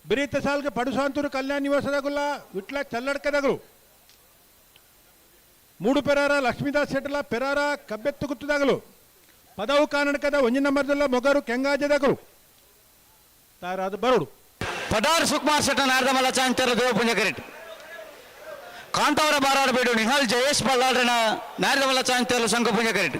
ಬಿರೀತ ಸಾಲ್ಗ ಪಡುಸಾಂತೂರು ಕಲ್ಯಾಣ ನಿವಾಸದಾಗುಲ್ಲ ವಿಟ್ಲ ಚಲ್ಲಡ್ಕದಾಗಲು ಮೂಡು ಪೆರಾರ ಲಕ್ಷ್ಮೀದಾಸ್ ಶೆಟ್ಲ ಪೆರಾರ ಕಬ್ಬೆತ್ತು ಗುತ್ತದಾಗಲು ಪದವು ಕಾನಡ್ಕದ ಒಂಜಿ ನಂಬರ್ದಲ್ಲ ಮೊಗರು ಕೆಂಗಾಜದಾಗಲು ತಾರಾದ ಬರೋಡು ಪಡಾರ್ ಸುಕುಮಾರ್ ಶೆಟ್ಟ ನಾರದಮಲ್ಲ ಚಾಂತರ ದೇವಪುಂಜ ಕರೆಕ್ಟ್ ಕಾಂತಾವರ ಬಾರಾಡಬೇಡು ನಿಹಾಲ್ ಜಯೇಶ್ ಬಲ್ಲಾಳ್ರನ ನಾರದಮಲ್ಲ ಚಾಂತರ ಸಂಕಪುಂಜ ಕರೆಕ್ಟ್.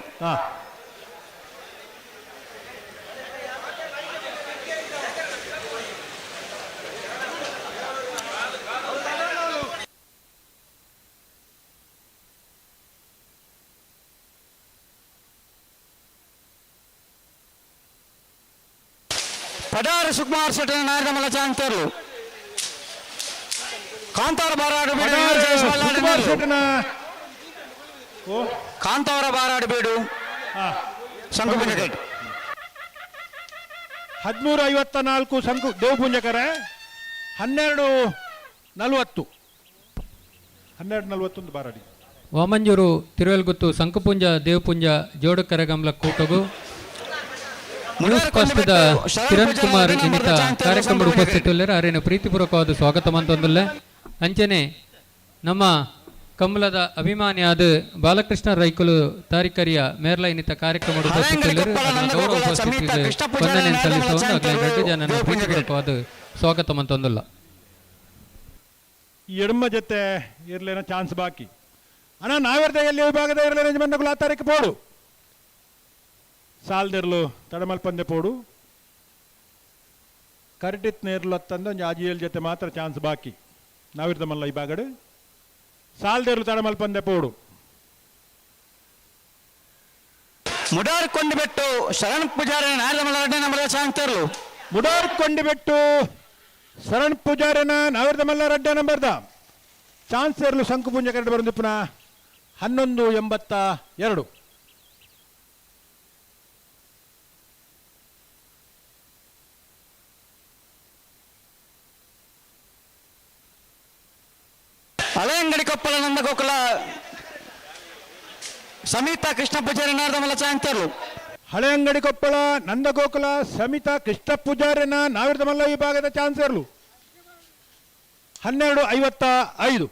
ಪಡಾರು ಸುಕುಮಾರ್ ಶೆಟ್ಟನ ನಾರದಮಲ್ಲ ಚಾಂತರು ಕಾಂತಾವರ ಬಾರಾಡಬೇಡು ಕಾಂತಾವರ ಬಾರಾಡಬೇಡು ಸಂಕುಪುಂಜ ಕರೆಕ್ಟ್. 13.54 ಸಂಕು ದೇವಪುಂಜಕರ 12.40 12.41 ಬಾರಾಡಿ. ವಾಮಂಜೂರು ತಿರುವೆಲ್ಗುತ್ತು ಸಂಕುಪುಂಜ ದೇವಪುಂಜ ಜೋಡು ಕರಗಂಬ್ಲ ಕೂಟಗು ನ್ಯೂಸ್ ಫಸ್ಟ್ದ ಕಿರಣ್ ಕುಮಾರ್ ಇನ್ನಿತ ಕಾರ್ಯಕ್ರಮದ ಉಪಸ್ಥಿತಿಯಲ್ಲಿರ ಅರೇನು ಪ್ರೀತಿಪೂರ್ವಕವಾದ ಸ್ವಾಗತ ಮಂತೊಂದುಲ್ಲೆ. ಅಂಚನೆ ನಮ್ಮ ಕಮಲದ ಅಭಿಮಾನಿಯಾದ ಬಾಲಕೃಷ್ಣ ರೈಕುಲು ತಾರಿಕರಿಯ ಮೇರ್ಲ ಇನ್ನಿತ ಕಾರ್ಯಕ್ರಮದ ಉಪಸ್ಥಿತಿಯಲ್ಲಿರು ಗೌರವ ಉಪಸ್ಥಿತಿ ವಂದನೆ ಸಲ್ಲಿಸುವ ಎರಡು ಜನ ಪ್ರೀತಿಪೂರ್ವಕವಾದ ಸ್ವಾಗತ ಮಂತೊಂದುಲ್ಲ. ಎಡಮ ಜೊತೆ ಇರ್ಲೇನ ಚಾನ್ಸ್ ಬಾಕಿ ಅಣ್ಣ ನಾವೆರ್ದ ಎಲ್ಲಿ ವಿಭಾಗದ ಇರಲೇನ ಯಜಮಾನಗಳು ಆ ತಾರೀಕು ಪೋಡು ಸಾಲ್ದಿರ್ಲು ತಡಮಲ್ ಪಂದೆ ಪೋಡು ಕರಟಿತ್ ನೇರ್ಲು ಅತ್ತಂದ ಒಂಜಿ ಆಜಿಯಲ್ ಜೊತೆ ಮಾತ್ರ ಚಾನ್ಸ್ ಬಾಕಿ ನಾವಿರ್ದ ಮಲ್ಲ ಈ ಬಾಗಡು ಸಾಲ್ದಿರ್ಲು ತಡಮಲ್ ಪಂದೆ ಪೋಡು. ಮುಡಾರ್ ಕೊಂಡುಬೆಟ್ಟು ಶರಣ್ ಪೂಜಾರಿ ನಾರದಮಲ್ಲ ರಡ್ಡ ನಂಬರ್ ಚಾನ್ಸ್ ಮುಡಾರ್ ಕೊಂಡುಬೆಟ್ಟು ಶರಣ್ ಪೂಜಾರಿನ ನಾವಿರ್ದ ಮಲ್ಲ ರಡ್ಡ ನಂಬರ್ದ ಚಾನ್ಸ್ ಇರಲು ಶಂಕುಪುಂಜ ಕರಡು ಬರಂದು ಪುನಃ 11.82. ಹಳೆಯಂಗಡಿ ಕೊಪ್ಪಳ ನಂದಗೋಕುಲ ಸಮಿತಾ ಕೃಷ್ಣ ಪೂಜಾರಿ ನಾರದಮಲ್ಲ ಚಾಂತರು ಹಳೆಯಂಗಡಿ ಕೊಪ್ಪಳ ನಂದಗೋಕುಲ ಸಮಿತಾ ಕೃಷ್ಣ ಪೂಜಾರಿನ ನಾವಿರ್ದಮಲ್ಲ ವಿಭಾಗದ ಚಾನ್ಸರ್ಲು 12.55.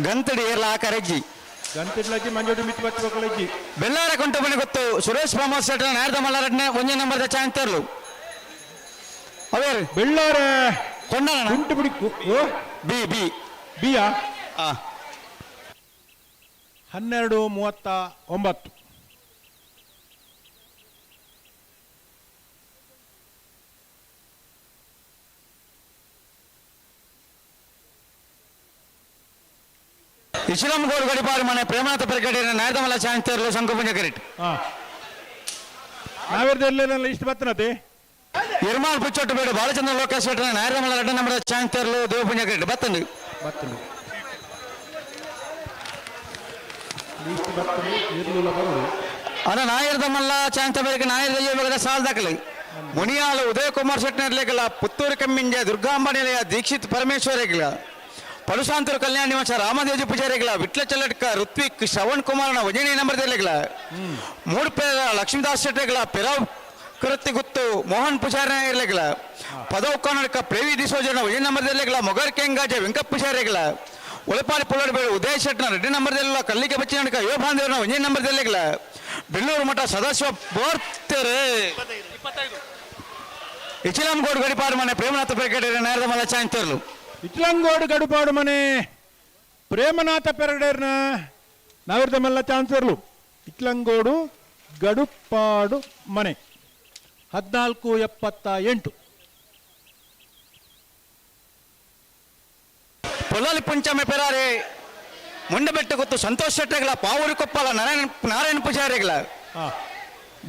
ಗಂತಡಿ ಏರ್ಲ ಆಕರಜ್ಜಿ ಗಂತಿಡ್ಲಜ್ಜಿ ಮಂಜೋಡಿ ಮಿಚ್ಚು ಬಚ್ಚಿ ಬೆಳ್ಳಾರ ಕೊಂಟು ಗೊತ್ತು ಸುರೇಶ್ ಪ್ರಮೋದ್ ಶೆಟ್ಟರ್ ನಾರದ ಮಲ್ಲಾರಡ್ನೆ ಒಂದೇ ನಂಬರ್ದ ಚಾಂತರ್ಲು ಅವೇರು ಬೆಳ್ಳಾರ ಕೊಂಡ ಕುಂಟುಬಿಡಿ ಬಿ ಬಿ ಬಿಯಾ 12:39. ಇಸ್ಲಾಂ ಗೋಡು ಗಡಿಪಾರು ಮನೆ ಪ್ರೇಮನಾಥ ಪೆರ್ಗಡೆ ನಾರದಮಲ್ಲ ಚಾಂತರ್ಲು ಶಂಕುಪುಂಜ ಕರೆಕ್ಟ್. ನಾವಿರ್ದ ಇಷ್ಟು ಬತ್ತನತೆ ನಿರ್ಮಾಣ ಪುಚ್ಚೊಟ್ಟು ಬೇಡ ಬಾಲಚಂದ್ರ ಲೋಕೇಶ್ ಶೆಟ್ಟರ್ ನಾರದಮಲ್ಲ ರಡ್ಡ ನಂಬರ್ ಚಾಂತರ್ಲು ದೇವಪುಂಜ ಕರೆಕ್ಟ್ ಬತ್ತಂದು ಬತ್ತಂದು ಅಲ್ಲ ನಾಯರ್ದಮಲ್ಲ ಚಾಂತ ಬೇಕ ನಾಯರ್ದ ಸಾಲ್ ದಾಖಲೆ ಮುನಿಯಾಳು ಉದಯ ಕುಮಾರ್ ಶೆಟ್ಟರ್ಲೇಕಲ್ಲ ಪುತ್ತೂರು ಕಮ್ಮಿಂಜ ದುರ್ಗಾಂಬ ನಿಲಯ ದೀಕ್ಷಿತ್ ಪರಮೇಶ್ವರೇಗಿಲ್ಲ ಪಡುಸಾಂತೂರು ಕಲ್ಯಾಣ ನಿವಾಸ ರಾಮದೇಜ ಪೂಜಾರಿಗಳ ವಿಟ್ಲ ಚಲ್ಲಟ್ಕ ಋತ್ವಿಕ್ ಶ್ರವಣ್ ಕುಮಾರ್ನ ವಜನಿ ನಂಬರ್ ಮೂಡು ಪೇರ ಲಕ್ಷ್ಮೀದಾಸ್ ಶೆಟ್ಟರ್ಗಳ ಪೆರಾವ್ ಕೃತಿ ಗುತ್ತು ಮೋಹನ್ ಪೂಜಾರಿ ಇರ್ಲಿಕ್ಲ ಪದವು ಕರ್ನಾಟಕ ಪ್ರೇವಿ ಡಿಸೋಜನ ಒಂಜಿ ನಂಬರ್ ಇರ್ಲಿಕ್ಲ ಮೊಗರ್ ಕೆಂಗಾಜ ವೆಂಕಪ್ಪ ಪೂಜಾರಿಗಳ ಉಳಪಾಡಿ ಪುಳ್ಳಾಡಿ ಉದಯ ಶೆಟ್ನ ರೆಡ್ಡಿ ನಂಬರ್ದಲ್ಲ ಕಲ್ಲಿಗೆ ಬಚ್ಚಿ ನಡಕ ಯುವ ಒಂಜಿ ನಂಬರ್ ಇರ್ಲಿಕ್ಲ ಬೆಳ್ಳೂರು ಮಠ ಸದಾಶಿವ ಬೋರ್ತೇರೆ ಇಚಿಲಂಗೋಡು ಗಡಿಪಾಡು ಮನೆ ಪ್ರೇಮನಾಥ ಪೆರಗಡೆ ನೇರದ ಮಲ್ಲ ಚಾಂತರ್ಲು ಇಚ್ಲಂಗೋಡು ಗಡುಪಾಡು ಮನೆ ಪ್ರೇಮನಾಥ ಪೆರಗಡೇರ್ನ ನಾವಿರ್ದ ಮಲ್ಲ ಚಾನ್ಸರ್ಲು ಇಚ್ಲಂಗೋಡು ಗಡುಪಾಡು ಮನೆ 14.78. ಪೊಲಾಲಿ ಪಂಚಮೆ ಪೆರಾರೆ ಮುಂಡಬೆಟ್ಟ ಗೊತ್ತು ಸಂತೋಷ್ ಶೆಟ್ಟೆಗಳ ಪಾವೂರಿ ಕೊಪ್ಪಲ ನಾರಾಯಣ ಪೂಜಾರಿಗಳ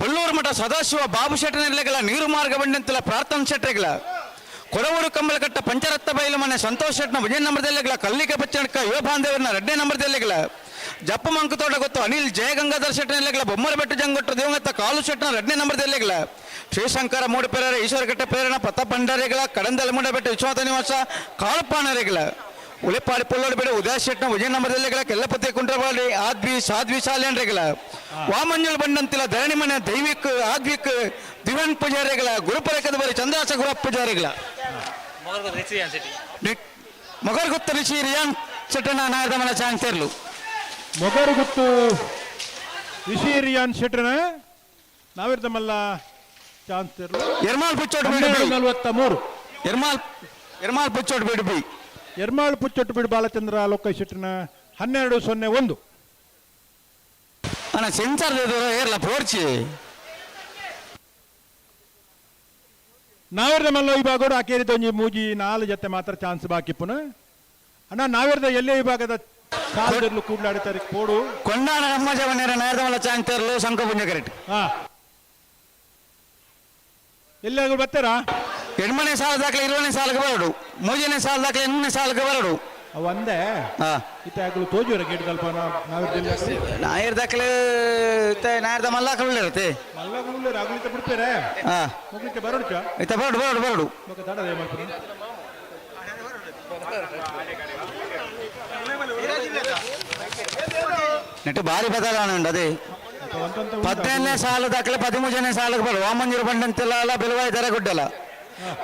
ಬಳ್ಳೂರು ಮಠ ಸದಾಶಿವ ಬಾಬು ಶೆಟ್ಟನಿರ್ಲೆಗಳ ನೀರು ಮಾರ್ಗ ಬಂಡಂತಲ ಪ್ರಾರ್ಥನಾ ಶೆಟ್ಟೆಗಳ ಕೊಡವೂರು ಕಂಬಳಕಟ್ಟ ಪಂಚರತ್ನ ಬೈಲು ಮನೆ ಸಂತೋಷ್ ಶೆಟ್ನ ವಿಜಯ ನಂಬರ್ದಲ್ಲಿಗಳ ಕಲ್ಲಿಗೆ ಬಚ್ಚನಕ ಯುವ ಬಾಂಧವರನ್ನ ಎರಡನೇ ನಂಬರ್ದಲ್ಲಿಗಳ ಜಪ್ಪ ಮಂಕುತೋಟ ಗೊತ್ತು ಅನಿಲ್ ಜಯಗಂಗಾಧರ್ ಶೆಟ್ಟನಿರ್ಲೆಗಳ ಬೊಮ್ಮರಬೆಟ್ಟು ಜಂಗೊಟ್ಟು ದೇವಂಗತ್ತ ಕಾಲು ಶೆಟ್ನ ಎರಡನೇ ನಂಬರ್ದಲ್ಲಿಗಳ ಶ್ರೀಶಂಕರ ಮೂಡುಪೆರರ ಈಶ್ವರಘಟ್ಟ ಪ್ರೇರಣ ಪ್ರತಾಪ್ ಭಂಡಾರಿಗಳ ಕಡಂದಲ ಮುಂಡಬೆಟ್ಟು ವಿಶ್ವನಾಥ ನಿವಾಸ ಕಾಳುಪಾನರಿಗಳ ಉಳಿಪಾಡಿ ಪುಲ್ಲೋಡು ಬೇಡ ಉದಯ ಶೆಟ್ನ ವಿಜಯ ನಂಬರ್ದಲ್ಲಿಗಳ ಕೆಲ್ಲಪತಿ ಕುಂಟ್ರಬಾಳಿ ಆದ್ವಿ ಸಾಧ್ವಿ ಸಾಲೇನ್ರಿಗಳ ವಾಮಂಜುಳ ಬಂಡಂತಿಲ್ಲ ಧರಣಿ ಮನೆ ದೈವಿಕ್ ಆದ್ವಿಕ್ ದಿವನ್ ಪೂಜಾರಿಗಳ ಗುರುಪರಕದ ಬರಿ ಚಂದ್ರಾಸ ಗುರಪ್ಪ ಪೂಜಾರಿಗಳ ಮೊಗರ್ಗುತ್ತ ರಿಷಿ ರಿಯಾನ್ ಶೆಟ್ಟನ ನಾಯದ ಮನೆ ಚಾಂಗ್ತೇರ್ಲು ಮೊಗರುಗುತ್ತು ರಿಷಿ ರಿಯಾನ್ ಶೆಟ್ಟನ ನಾವಿರ್ದಮಲ್ಲ ಚಾನ್ಸ್ ಎರ್ಮಾಲ್ ಪುಚ್ಚೋಟು 43. ಎರ್ಮಾಲ್ ಪುಚ್ಚೋಟು ಬಿಡುಬಿ ಎರ್ಮಾಳ್ ಪುಚ್ಚೊಟ್ಟು ಬಿಡು ಬಾಲಚಂದ್ರ ಲೋಕ ಶೆಟ್ಟನ 12.01. ಅಣ್ಣ ಸೆನ್ಸಾರ್ ಏರ್ಲ ಪೋರ್ಚಿ ನಾವಿರ್ದ ಮಲ್ಲ ವಿಭಾಗಡು ಆಕೇರಿದ ಒಂಜಿ ಮೂಜಿ ನಾಲು ಜೊತೆ ಮಾತ್ರ ಚಾನ್ಸ್ ಬಾಕಿ ಪುನಃ ಅಣ್ಣ ನಾವಿರ್ದ ಎಲ್ಲೇ ವಿಭಾಗದ ಸಾಲದರ್ಲು ಕೂಡ್ಲಾಡಿತಾರೆ ಕೋಡು ಕೊಂಡಾಣ ನಮ್ಮ ಜವನೇರ ನಾಯರ್ದ ಮಲ್ಲ ಚಾನ್ಸ್ ತೇರ್ಲು ಶಂಕಪುಂಜ ಕರೆಕ್ಟ್ ಎಲ್ಲಾದ್ರು ಬರ್ತಾರಾ? ಎಣ್ಮನೆ ಸಾಲ ದಾಖಲೆ ಇರುವನೇ ಸಾಲಕ್ಕೆ ಬರಡು, ಮೂಜನೇ ಸಾಲ ದಾಖಲೆ ಎಂಟನೇ ಸಾಲಕ್ಕೆ ಬರಡು. ಅವು ಒಂದೇ ಇತ್ತೆ ಆಗಲು ತೋಜುವರ ಗೇಟ್ ಕಲ್ಪ ನಾಯರ್ ದಾಖಲೆ ನಾಯರ್ದ ಮಲ್ಲಾಕಲು ಇರುತ್ತೆ. ಮಲ್ಲಾಕಲು ಆಗಲಿತ್ತೆ ಬಿಡ್ತಾರೆ ಹೋಗ್ಲಿಕ್ಕೆ ಬರಡು ಚ ಇತ್ತ ಬರಡು ಬರಡು ಬರಡು. ಬೊಕ ದಾಡದೆ ಮಲ್ಪುನಿ. ನೆಟ್ಟು ಭಾರಿ ಬದಲಾವಣೆ ಉಂಟು ಅದೇ. 15ನೇ ಸಾಲು ದಾಖಲೆ 13ನೇ ಸಾಲಕ್ಕೆ ಬರು ವಾಮಂಜೂರು ಬಂಡಂತಿಲ್ಲ ಅಲ್ಲ ಬೆಲವಾಯಿ ದರ ಗುಡ್ಡಲ್ಲ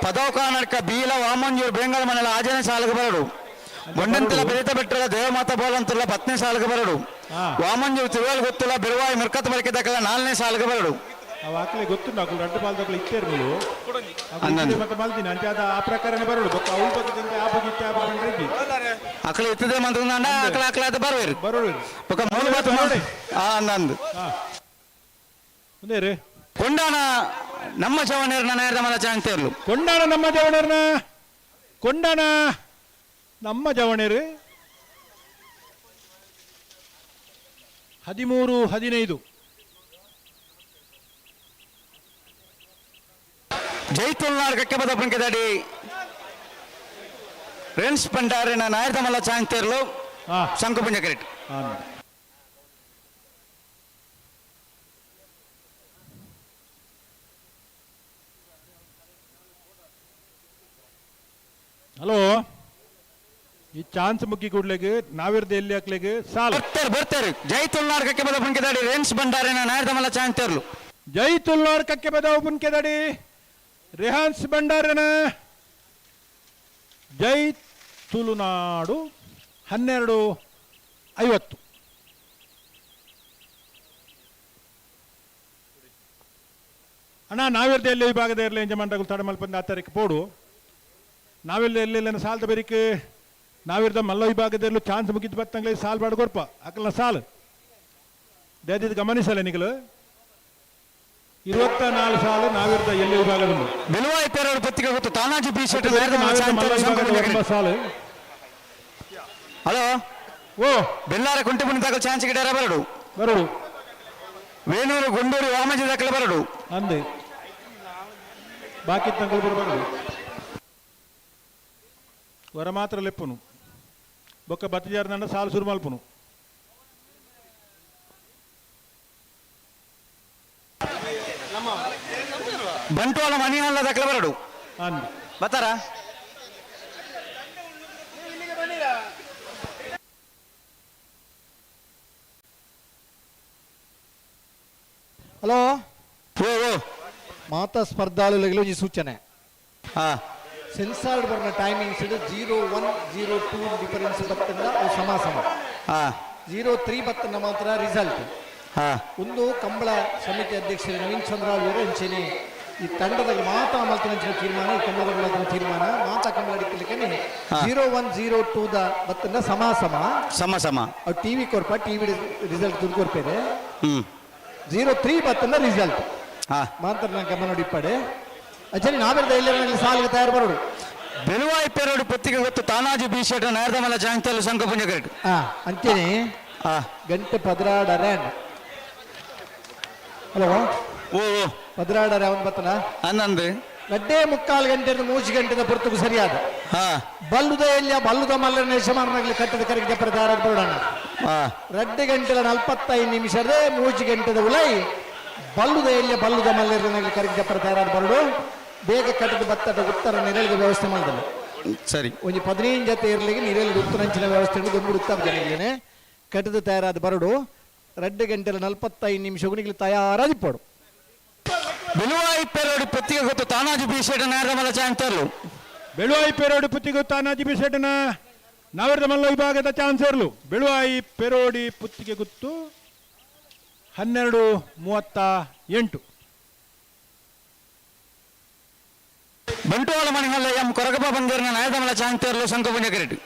ಪದವು ಕರ್ನಾಟಕ ಬೀಲ ವಾಮಂಜೂರು ಬೆಂಗಾಲ್ ಮನೆಲ್ಲ ಆಜನೇ ಸಾಲಕ್ಕೆ ಬರಡು ಬಂಡಂತಿಲ್ಲ ಬೆರಿತ ಬೆಟ್ಟಲ್ಲ ದೇವಮಾತ ಬೋಲಂತಿಲ್ಲ 10ನೇ ಸಾಲಕ್ಕೆ ಬರಡು ವಾಮಂಜೂರು ತಿರುವಲ್ ಗೊತ್ತಿಲ್ಲ ಬೆಲವಾಯಿ ಮಿರ್ಕತ್ ಬಳಿಕೆ ದಾಖಲೆ 4ನೇ ಸಾಲಕ್ಕೆ ಬರಡು. ಅವು ಆಕಲೆ ಗೊತ್ತುಂಟು ಅಕುಲು ರಡ್ಡು ಪಾಲ್ದಕಲು ಇತ್ತೇರು ಮುಲು ಮತ್ತೆ ಮಲ್ದಿನ ಅಂಚೆ ಅದ ಆ ಪ್ರಕಾರನೇ ಬರಡು ಬೊಕ್ಕ ಅವು ಬಗ್ಗದಂತೆ ಆ ಬಗ್ಗೆ ಇತ್ತೆ ಆ ಬಗ್ಗೆ ಅಕಲೆ ಇತ್ತದೆ ಮಂತ್ರಂಡ ಅಕಲ ಅಕಲ ಅದು ಬರುವೇರು ಬರೋಡು ಬೊಕ್ಕ ಮೂಲು ಬಾತು ನಂದು ಒಂದೇ ಕೊಂಡಾಣ ನಮ್ಮ ಜವನೇರ್ನ ನೇರದ ಮಲ ಚಾಂಗ್ತೇರ್ಲು. ಕೊಂಡಾಣ ನಮ್ಮ ಜವನೇರ್ನ ಕೊಂಡಾಣ ನಮ್ಮ ಜವಣೇರು 13-15. ಜೈ ತುಳುನಾಡು ಕಕ್ಕೆ ಪಂಕೆದಾಡಿ ರೆನ್ಸ್ ಪಂಡಾರಿನ ನಾಯರ್ದ ಮಲ್ಲ ಚಾಂಗ್ತೇರ್ಲು ಶಂಕುಪುಂಜ ಕರೆಕ್ಟ್. ಹಲೋ, ಈ ಚಾನ್ಸ್ ಮುಕ್ಕಿ ಕೂಡ್ಲೆಗ್ ನಾವಿರ್ದ ಎಲ್ಲಿ ಹಾಕ್ಲೆಗ್ ಸಾಲ ಬರ್ತಾರೆ ಬರ್ತಾರೆ. ಜೈ ತುಳುನಾಡು ಕಕ್ಕೆ ಬದ ಪುಂಕೆದಾಡಿ ರೆನ್ಸ್ ಬಂಡಾರಿನ ನಾಯರ್ದ ಮಲ್ಲ ಚಾಂಗ್ತೇರ್ಲು. ಜೈ ತುಳುನಾಡು ಕಕ್ಕೆ ಬದ ಪುಂಕೆದಾಡಿ ರೆಹಾನ್ಸ್ ಭಂಡಾರನ ಜೈ ತುಳುನಾಡು 12:50. ಅಣ್ಣ ನಾವಿರ್ದ ಎಲ್ಲಿ ವಿಭಾಗದ ಇರಲಿ ಎಂಜ ಮಂಡಗಳು ತಡಮಲ್ಪಂದ ಆ ತಾರೀಕು ಪೋಡು ನಾವೆಲ್ಲ ಎಲ್ಲೆಲ್ಲ ಸಾಲದ ಬೇರಿಕ್ ನಾವಿರ್ದ ಮಲ್ಲ ವಿಭಾಗದಲ್ಲೂ ಚಾನ್ಸ್ ಮುಗಿದ್ ಬತ್ತಂಗ್ಲೆ ಸಾಲ್ ಬಾಡ್ ಕೊರ್ಪ ಅಕಲ್ನ ಸಾಲ್ ದಯದಿದ್ದು ಗಮನಿಸಲ್ಲ ನಿಗಲು 24 ಸಾಲು ನಾವಿರ್ದ ಎಲ್ಲಿ ವಿಭಾಗದ ಬೆಲುವಾಯಿ ಪೇರವರು ಪತ್ತಿಗೆ ಗೊತ್ತು ತಾನಾಜಿ ಬಿ ಶೆಟ್ ಸಾಲು. ಹಲೋ ಓ ಬೆಲ್ಲಾರ ಕುಂಟೆಪುಣಿ ದಾಖಲು ಚಾನ್ಸ್ ಗಿಡರ ಬರಡು ಬರಡು ವೇಣೂರು ಗುಂಡೂರು ವಾಮಜಿ ದಾಖಲೆ ಬರಡು ಅಂದೆ ಬಾಕಿ ತಂಗಲು ಬರಬಾರದು ವರ ಮಾತ್ರ ಲೆಪ್ಪುನು ಬೊಕ್ಕ ಬತ್ತಿಜಾರ ಸಾಲು ಸುರು ಮಲ್ಪುನು. ಬಂಟ್ವಾಳ ಮಣಿಹಳ್ಳ ದಾಖಲೆ ಬರಡು ಬರ್ತಾರ. ಹಲೋ ಓ ಓ ಮಾತಾ ಸ್ಪರ್ಧಾಳುಗಳಿಗೆ ಒಂಜಿ ಸೂಚನೆ. ಸೆನ್ಸಾರ್ಡ್ ಬರ್ನ ಟೈಮಿಂಗ್ಸ್ 01 02 ಡಿಫರೆನ್ಸ್ ಬತ್ತಂಡ ಅವು ಸಮ ಸಮ. 03 ಬತ್ತಂಡ ಮಾತ್ರ ರಿಸಲ್ಟ್. ಒಂದು ಕಂಬಳ ಸಮಿತಿ ಅಧ್ಯಕ್ಷರು ನವೀನ್ ಚಂದ್ರ ಅಂಚೆನೆ ಈ ತಂಡದ ಮಾತಾ ಮಲ್ತಿನಂಚಿನ ತೀರ್ಮಾನ, ಈ ಕಂಬಳದ ತೀರ್ಮಾನ ಮಾತಾ ಕಂಬಳ ಅಡಿಕಲಿಕ್ಕೆ 01 02 the ಬತ್ತಂಡ ಸಮ ಸಮ. ಸಮ ಸಮ. ಅವು ಟಿವಿ ಕೊರ್ಪ, ಟಿವಿ ರಿಸಲ್ಟ್ ದುಡ್ಡು ಕೊರ್ಪೇರೆ. 03 ಬತ್ತಂಡ ರಿಸಲ್ಟ್ ಮಾತ್ರ ನಾನು ಗಮನ ನೋಡಿಪ್ಪಡೆ. ಅಜ್ಜನಿ ನಾವೆಲ್ಲ ಎಲ್ಲ ಸಾಲಿಗೆ ತಯಾರು ಬರೋಡು. ಬೆಳುವಾಯಿ ಪೇರೋಡು ಪತ್ತಿಗೆ ಗೊತ್ತು ತಾನಾಜಿ ಬಿ ಶೆಟ್ಟ ನೇರದ ಮಲ್ಲ ಜಾಂತಲು ಸಂಘ ಪುಂಜ ಕರೆಕ್ಟ್. ಅಂಚೆನೆ ಗಂಟೆ ಪದ್ರಾಡರೆ. ಹಲೋ ಓ ಓ ಪದ್ರಾಡರೆ ಅವನ್ ಬತ್ತನ ಅನ್ನಂದು ಗಡ್ಡೆ ಮುಕ್ಕಾಲು ಗಂಟೆ ಮೂರು ಗಂಟೆದ ಪೊರ್ತುಗು ಸರಿಯಾದ ಬಲ್ಲುದ ಎಲ್ಲಿಯ ಬಲ್ಲುದ ಮಲ್ಲನ ಯಜಮಾನನಾಗಲಿ ಕಟ್ಟದ ಕರೆಗೆ ಪ್ರಚಾರ ಬರೋಣ. 2 ಗಂಟೆಲ 45 ನಿಮಿಷದ 3 ಗಂಟೆದ ಉಲೈ ಬಲ್ಲುದ ಎಲ್ಲಿಯ ಬಲ್ಲುದ ಮಲ್ಲನಾಗಲಿ ಕರೆಗೆ ಪ್ರಚಾರ ಬರೋಡು. ಬೇಗ ಕಟ್ಟದ ಭತ್ತದ ಉತ್ತರ ನಿರಳಿಗೆ ವ್ಯವಸ್ಥೆ ಮಾಡಿದನು. ಸರಿ ಒಂದು 15 ಜೊತೆ ಇರಲಿಕ್ಕೆ ನಿರಳಿಗೆ ಉತ್ತರಂಚಿನ ವ್ಯವಸ್ಥೆ ಉಂಟು. ಉತ್ತರ ಜನಗಳೇನೆ ಕಟ್ಟದ ತಯಾರಾದ ಬರಡು. 2 ಗಂಟೆಲ 45 ನಿಮಿಷ ತಯಾರಾದಿಪ್ಪಡು. ಬೆಳುವಾಯಿ ಪೇರೋಡು ಪತ್ತಿಗೆ ಗೊತ್ತು ತಾನಾಜಿ ಬಿ ಶೆಟ್ಟ ನೇರದ ಮಲ್ಲ ಚಾಂತರ್ಲು. ಬೆಳುವಾಯಿ ಪೇರೋಡಿ ಪುತ್ತಿಗೆ ತಾನಾಜಿ ಬಿ ಶೆಟ್ಟನ ನವರದ ಮಲ್ಲ ವಿಭಾಗದ ಚಾನ್ಸರ್ಲು. ಬೆಳುವಾಯಿ ಪೇರೋಡಿ ಪುತ್ತಿಗೆ ಗುತ್ತು 12:38. ಬಂಟುವಾಳ ಮಣಿಹಲ್ಲ ಎಂ ಕೊರಗಪ್ಪ ಬಂಗೇರಿನ ನಾಯದಮಲ ಚಾಂತೇರ್ಲು ಸಂಕಪುಂಜ ಕರೆಟ್.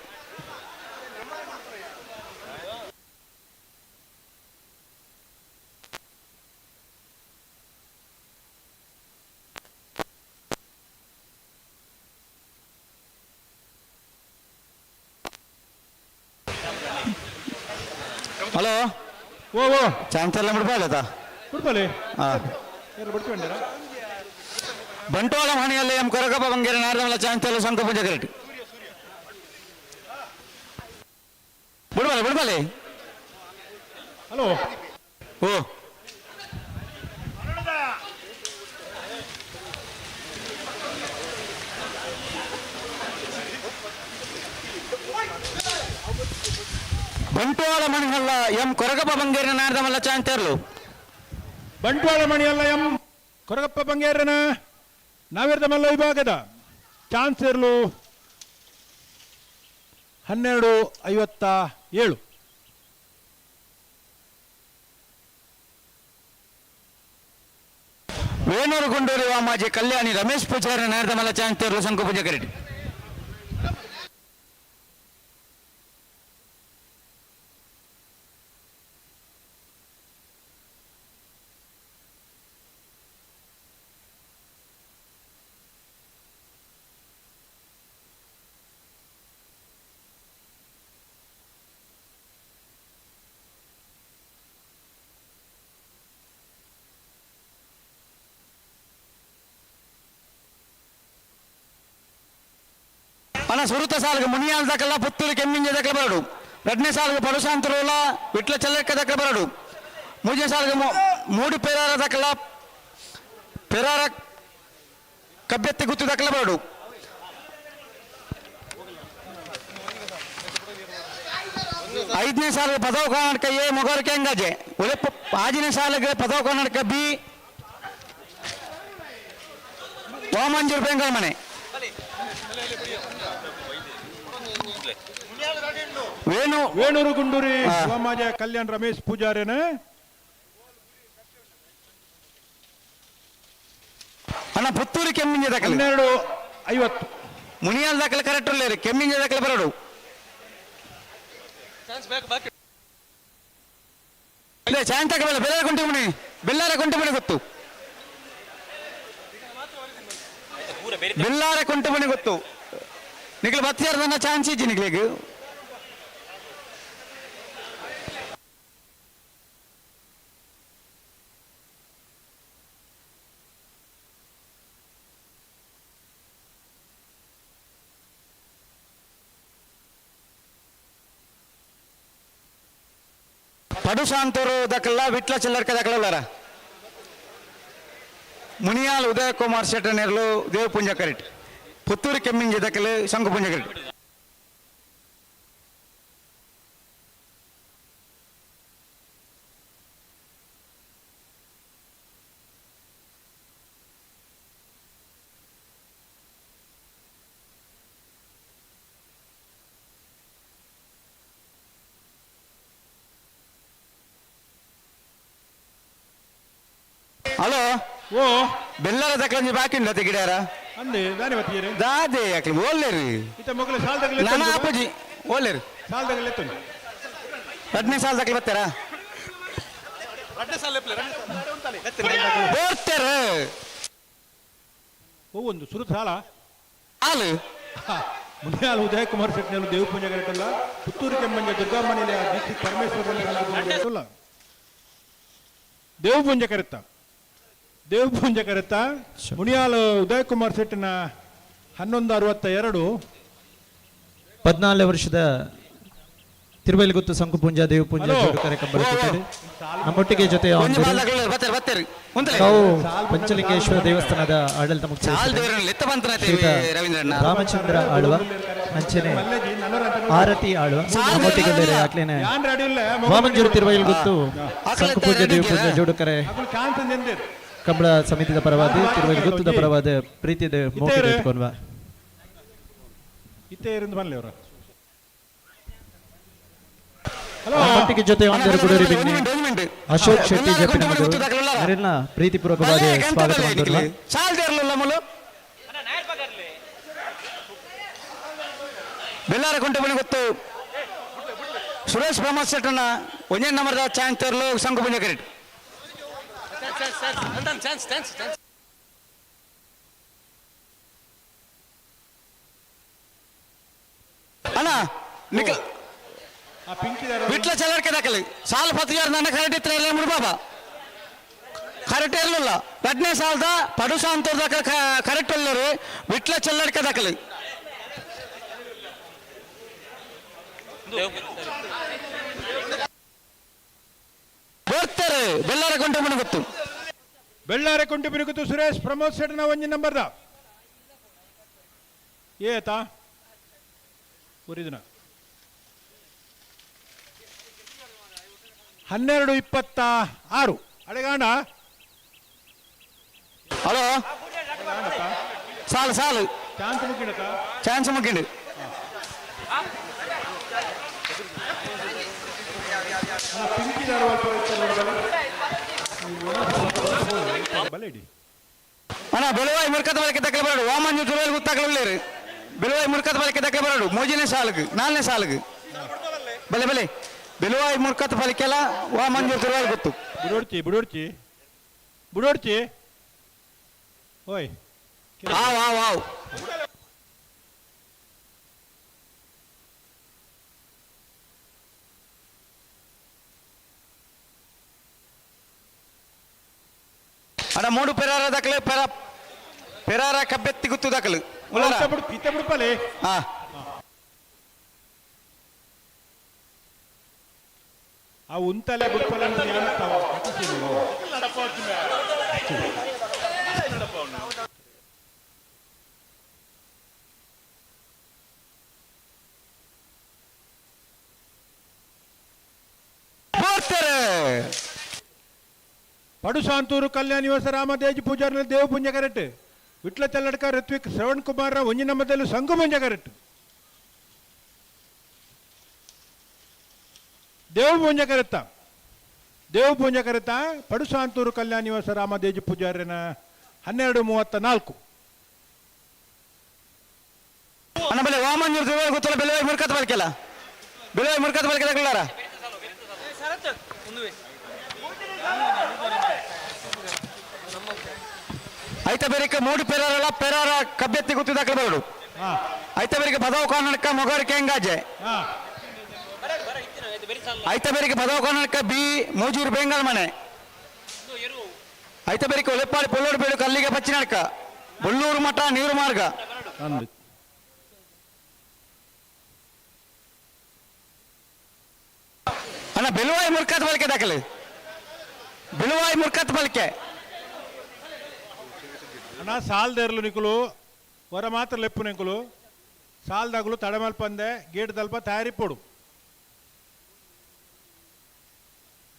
ಹಲೋ ಓ ಓ ಚಾಂತೇರ್ಲ ಮುಡ್ಪಾಲತಾ ಮುಡ್ಪಾಲೆ. ಬಂಟ್ವಾಳ ಮನೆಯಲ್ಲಿ ಎಂ ಕೊರಗಪ್ಪ ಬಂಗೇರಿ ನಾರದಮಲ ಚಾಂತೇರ್ಲು ಸಂಕಪುಂಜ ಕರೆಟ್. ಬಿಡ್ಬಾಲೆ ಬಿಡ್ಬಾಲೆ. ಹಲೋ ಓ ಬಂಟ್ವಾಳ ಮಣಿಹಲ್ಲ ಎಂ ಕೊರಗಪ್ಪ ಬಂಗೇರಿನ ನಾರದಮಲ್ಲ ಚಾಂತೇರ್ಲು. ಬಂಟ್ವಾಳ ಮಣಿಯಲ್ಲ ಎಂ ಕೊರಗಪ್ಪ ಬಂಗೇರನ ನಾವಿರದ ಮಲ್ಲ ವಿಭಾಗದ ಚಾನ್ಸರ್ಲು 12:57. ವೇಣೂರು ಗುಂಡೂರಿ ವಾಮಾಜಿ ಕಲ್ಯಾಣಿ ರಮೇಶ್ ಪೂಜಾರಿ ನಾರದಮಲ್ಲ ಚಾಂತೇರ್ಲು ಶಂಕು ಪೂಜೆ ಕರೆಟ್. ಅಣ್ಣ ಸುರುತ ಸಾಲಿಗೆ ಮುನಿಯಾಲ್ ದಕ್ಕಲ್ಲ ಪುತ್ತೂರು ಕೆಮ್ಮಿಂಜ ದಕ್ಕಲ ಬರಡು. ಎರಡನೇ ಸಾಲಿಗೆ ಪಡುಶಾಂತರೋಲ ವಿಟ್ಲ ಚಲ್ಲಕ್ಕ ದಕ್ಕಲ ಬರಡು. ಮೂರನೇ ಸಾಲಿಗೆ ಮೂಡು ಪೆರಾರ ದಕ್ಕಲ ಪೆರಾರ ಕಬ್ಬೆತ್ತಿ ಗುತ್ತು ದಕ್ಕಲ ಬರಡು. ಐದನೇ ಸಾಲಿಗೆ ಪದವು ಕರ್ನಾಟಕ ಎ ಮೊಗರ್ ಕೆಂಗಜೆ ಉಳೆಪ್ಪ. ಆಜನೇ ಸಾಲಿಗೆ ಪದವು ಕರ್ನಾಟಕ ಬಿ ವಾಮಂಜೂರು ಬೆಂಗಳೂರು ಮನೆ. ವೇಣು ವೇಣೂರು ಗುಂಡೂರಿ ಸಮಾಜ ಕಲ್ಯಾಣ್ ರಮೇಶ್ ಪೂಜಾರಿನ ಅಣ್ಣ ಪುತ್ತೂರು ಕೆಮ್ಮಿಂಜ ದಾಖಲೆ 12:50. ಮುನಿಯಾಲ್ ದಾಖಲೆ ಕರೆಕ್ಟ್ ಉಳ್ಳೇರಿ ಕೆಮ್ಮಿಂಜ ದಾಖಲೆ ಬರಡು. ಇಲ್ಲ ಚಾಂತ ಬೆಲ್ಲ ಬೆಲ್ಲಾರ ಕುಂಟುಮಣಿ ಬೆಲ್ಲಾರ ಕುಂಟುಮಣಿ ಗೊತ್ತು ಬೆಲ್ಲಾರ ಕುಂಟುಮಣಿ ಗೊತ್ತು ನಿಖಿಲ್ ಬತ್ತಿಯಾರ್ದನ್ನ ಚಾನ್ಸ್ ಇಜ್ಜಿ ನಿಖಿಲಿಗೆ. ಪಡುಶಾಂತೂರು ದಕ್ಕಲ್ಲ ವಿಟ್ಲ ಚಿಲ್ಲರ್ಕ ದಕ್ಕಲಾರ ಮುನಿಯಾಲ್ ಉದಯ ಕುಮಾರ್ ಶೆಟ್ಟನೇರ್ಲು ದೇವಪುಂಜ ಕರೆಟ್. ಪುತ್ತೂರು ಕೆಮ್ಮಿಂಜಿ ದಕ್ಕಲು ಶಂಕುಪುಂಜ ಕರೆಟ್. ಹಲೋ. ಓ. ಬೆಲ್ಲರ ತಕ್ಕಲಂಜಿ ಬಾಕಿ ಉಂಟು ಗಿಡಾರ. ಅಂದೆ ದಾನಿ ಬತ್ತಿಯೇರು. ದಾದೆ ಅಕ್ಲಿ ಓಲ್ಲೇರು. ಇತ್ತ ಮೊಗಲ ಸಾಲ್ ನಾನ ಅಪ್ಪಾಜಿ ಓಲ್ಲೇರು. ಸಾಲ್ ತಗಲೆತ್ತುಂಡು. ರಡ್ನೇ ಸಾಲ್ ತಕ್ಕಲಿ ಬರ್ತಾರಾ? ಬರ್ತಾರೆ. ಓ ಒಂದು ಸುರು ಸಾಲ. ಹಾಲು. ಮುನಿಯಾಲ್ ಉದಯ ಕುಮಾರ್ ಶೆಟ್ಟಿನಲ್ಲೂ ದೇವ ಪೂಜೆ ಕರೆಟಲ್ಲ ಪುತ್ತೂರು ಕೆಮ್ಮಂಜ ದುರ್ಗಾಮನಿಲ ಡಿ ಸಿ ಪರಮೇಶ್ವರ ದೇವ ಪೂಂಜೆ ಕರೆತ್ತ ದೇವ ಪೂಂಜೆ ಕರೆತ್ತ ಮುನಿಯಾಲ್ ಉದಯ ಕುಮಾರ್ ಶೆಟ್ಟಿನ 11:62. 14 ವರ್ಷದ ತಿರುವೈಲುಗುತ್ತು ಸಂಕುಪುಂಜ ದೇವಪುಂಜ ಜೋಡು ಕಾರ್ಯಕ್ರಮ ನಮ್ಮೊಟ್ಟಿಗೆ ಜೊತೆ ತಾವು ಪಂಚಲಿಂಗೇಶ್ವರ ದೇವಸ್ಥಾನದ ಆಡಳಿತ ಮುಖ್ಯಸ್ಥ ರಾಮಚಂದ್ರ ಆಳ್ವ ಅಂಚನೆ ಆರತಿ ಆಳ್ವ ನಮ್ಮೊಟ್ಟಿಗೆ ಆಗ್ಲೇನೆ ವಾಮಂಜೂರು ತಿರುವೈಲುಗುತ್ತು ಸಂಕುಪೂಜೆ ದೇವಪೂಜೆ ಜೋಡುಕರೆ ಕಂಬಳ ಸಮಿತಿದ ಪರವಾದ ತಿರುವೈಲುಗುತ್ತದ ಪರವಾದ ಪ್ರೀತಿದ ಮೋಕಿದ ಇಟ್ಕೊಂಡ್ವ. ನಮ್ಮೊಟ್ಟಿಗೆ ಜೊತೆ ಒಂದರ ಗುಡೂರಿ ಬಿನ್ನಿ ಅಶೋಕ್ ಶೆಟ್ಟಿ ಜೆಪಿ ನಮಗು ಅವರೆಲ್ಲ ಪ್ರೀತಿಪೂರ್ವಕವಾದ ಸ್ವಾಗತ ಮಾಡಿದ್ರು. ಬೆಲ್ಲಾರ ಕುಂಟೆ ಬಳಿ ಗೊತ್ತು ಸುರೇಶ್ ಪ್ರಮೋದ್ ಶೆಟ್ಟಣ್ಣ ಒಂದೇ ನಂಬರ್ದ ಚಾನ್ಸ್ ತರಲು ಸಂಘ ಪುಂಜ ಕರೆಕ್ಟ್. ಅಣ್ಣ ನಿಖಲ್ ವಿಟ್ಲ ಚಲರ್ಕೆ ದಾಖಲೆ ಸಾಲ ಪತ್ತಿಯಾರು ನನ್ನ ಕರೆಕ್ಟ್ ಇತ್ತು ಮುಡು ಬಾಬಾ ಕರೆಕ್ಟ್ ಇರಲಿಲ್ಲ. ರಡ್ನೇ ಸಾಲದ ಪಡುಸ ಅಂತ ಕರೆಕ್ಟ್ ಅಲ್ಲರು ವಿಟ್ಲ ಚೆಲ್ಲಡ್ಕೆ ದಾಖಲೆ. ಬರ್ತಾರೆ ಬೆಳ್ಳಾರ ಕೊಂಟೆ ಗೊತ್ತು ಬೆಳ್ಳಾರ ಕೊಂಟೆ ಗೊತ್ತು ಸುರೇಶ್ ಪ್ರಮೋದ್ ಶೆಟ್ಟನ ಒಂಜಿ ನಂಬರ್ದ ಏತಾ ಉರಿದಿನ 12:26 ಅಡೆಗಾಂಡ. ಹಲೋ ಸಾಲು ಸಾಲು ಚಾನ್ಸ್ ಮುಗಿಡಕ ಚಾನ್ಸ್ ಮುಗಿಂಡು. ಅಣ್ಣ ಬೆಳುವಾಯಿ ಮುರ್ಕದ ಬಲಕ್ಕೆ ತಕ್ಕಲೆ ಬರಡು ವಾಮಂಜು ತುರುವಲ್ಲಿ ಗೊತ್ತಾಗಲಿಲ್ಲ. ಬೆಳುವಾಯಿ ಮುರ್ಕದ ಬಲಕ್ಕೆ ತಕ್ಕಲೆ ಬರಡು ಮೋಜಿನೇ ಸಾಲುಗು ನಾಲ್ನೇ ಸಾಲುಗು ಬಲೆ ಬಲೆ ಬೆಳುವಾಯಿ ಮುರ್ಕತ್ ಫಲಿಕೆಲ್ಲ ವಾಮಂಜು ತುರುವಲ್ಲಿ ಗೊತ್ತು. ಬುಡೋಡ್ಚಿ ಬುಡೋಡ್ಚಿ ಬುಡೋಡ್ಚಿ ಓಯ್ ಆವ್ ಆವ್ ಆವ್. ಅಡ ಮೂಡು ಪೆರಾರ ದಾಖಲೆ ಪೆರ ಪೆರಾರ ಕಬ್ಬೆತ್ತಿ ಗುತ್ತು ದಾಖಲು. ಬಿಡುಪಲೆ. ಹಾ ಆ ಉಂತಲೆ ಬುಡ್ಪಲೆ ಪಡುಸಾಂತೂರು ಕಲ್ಯಾಣ ನಿವಾಸ ರಾಮದೇಜ್ ಪೂಜಾರಿ ದೇವ ಪುಂಜ ಕರೆಕ್ಟ್ ವಿಟ್ಲ ತೆಲ್ಲಡ್ಕ ಋತ್ವಿಕ್ ಶ್ರವಣ್ ಕುಮಾರ್ ಒಂಜಿ ನಮ್ಮದಲ್ಲಿ ಸಂಘ ಪುಂಜ ಕರೆಕ್ಟ್ ದೇವ ಪೂಂಜ ಕರೆತ್ತ ದೇವ ಪೂಂಜ ಕರೆತ ಪಡುಸಾಂತೂರು ಕಲ್ಯಾಣ ನಿವಾಸ ರಾಮದೇಜ್ ಪೂಜಾರಿನ 12:34. ಅಣ್ಣ ಬಲೆ ವಾಮಂಜೂರು ದೇವ ಗೊತ್ತಲ್ಲ ಬೆಲೆ ಮುರ್ಕತ್ ಬಲ್ಕೆಲ್ಲ ಬೆಲೆ ಮುರ್ಕತ್ ಬಲ್ಕೆಲ್ಲ ತಗೊಳ್ಳಾರ. ಐತ ಬೇರಿಕ ಮೂಡು ಪೆರಾರಲ್ಲ ಪೆರಾರ ಕಬ್ಬೆತ್ತಿ ಗುತ್ತಿ ದಾಖಲೆ ಬರಡು. ಐತ ಬೇರಿಕ ಬದವ್ ಕರ್ನಾಟಕ ಮೊಗರ್ ಕೆಂಗಾಜೆ. ಐತ ಬೇರಿಕ ಬದವ್ ಕರ್ನಾಟಕ ಬಿ ಮೂಜೂರು ಬೆಂಗಾಲ್ ಮನೆ. ಐತ ಬೇರಿಕ ಒಲೆಪ್ಪಾಡಿ ಪೊಲ್ಲೋಡು ಬೇಡು ಕಲ್ಲಿಗೆ ಪಚ್ಚಿನಡ್ಕ ಬೊಳ್ಳೂರು ಮಠ ನೀರು ಮಾರ್ಗ. ಅಣ್ಣ ಬೆಲುವಾಯಿ ಮುರ್ಕತ್ ಬಳಿಕೆ ದಾಖಲೆ ಬೆಲುವಾಯಿ ಮುರ್ಕತ್ ಬಳಿಕೆ. ಅಣ್ಣ ಸಾಲ್ದೇರ್ಲು ನಿಕುಲು ಹೊರ ಮಾತ್ರ ಲೆಪ್ಪು ನಿಕುಲು ಸಾಲ್ದಾಗಲು ತಡಮಲ್ಪಂದೆ ಗೇಟ್ ತಲ್ಪ ತಯಾರಿ ಪೋಡು.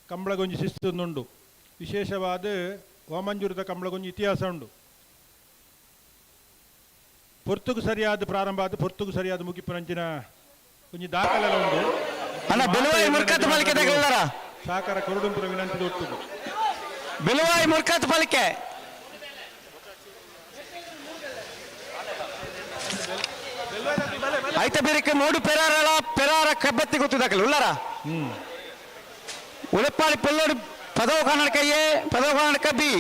ಕಂಬಳಗೊಂಜಿ ಶಿಸ್ತುಂದುಂಡು ವಿಶೇಷವಾದ ವಾಮಂಜೂರದ ಕಂಬಳಗೊಂಜಿ ಇತಿಹಾಸ ಉಂಡು. ಪೊರ್ತುಗು ಸರಿಯಾದ ಪ್ರಾರಂಭ ಆದ ಪೊರ್ತುಗು ಸರಿಯಾದ ಮುಗಿಪುನಂಚಿನ ಒಂಜಿ ದಾಖಲೆ ಉಂಡು. ಅಣ್ಣ ಬೆಲುವಾಯಿ ಮುರ್ಕತ್ ಬಳಿಕೆ ತಗೊಳ್ಳಾರ. ಸಹಕಾರ ಕೊರಡುಂಪುರ ವಿನಂತಿ ಒಟ್ಟುಗು. ಬೆಲುವಾಯಿ ಮುರ್ಕತ್ ಪಾಲಿಕೆ ಐತ ಬೇರೆ ಮೂಡು ಪೆರಾರಳ ಪೆರಾರ ಕಬ್ಬತ್ತಿ ಗೊತ್ತಿದಾಕಲ್ಲ ಉಳ್ಳಾರ ಉಳೆಪ್ಪಾಳಿ ಪೆಲ್ಲೋಡು ಪದವು ಕರ್ನಾಟಕ ಎ ಪದವು ಕರ್ನಾಟಕ ಬಿ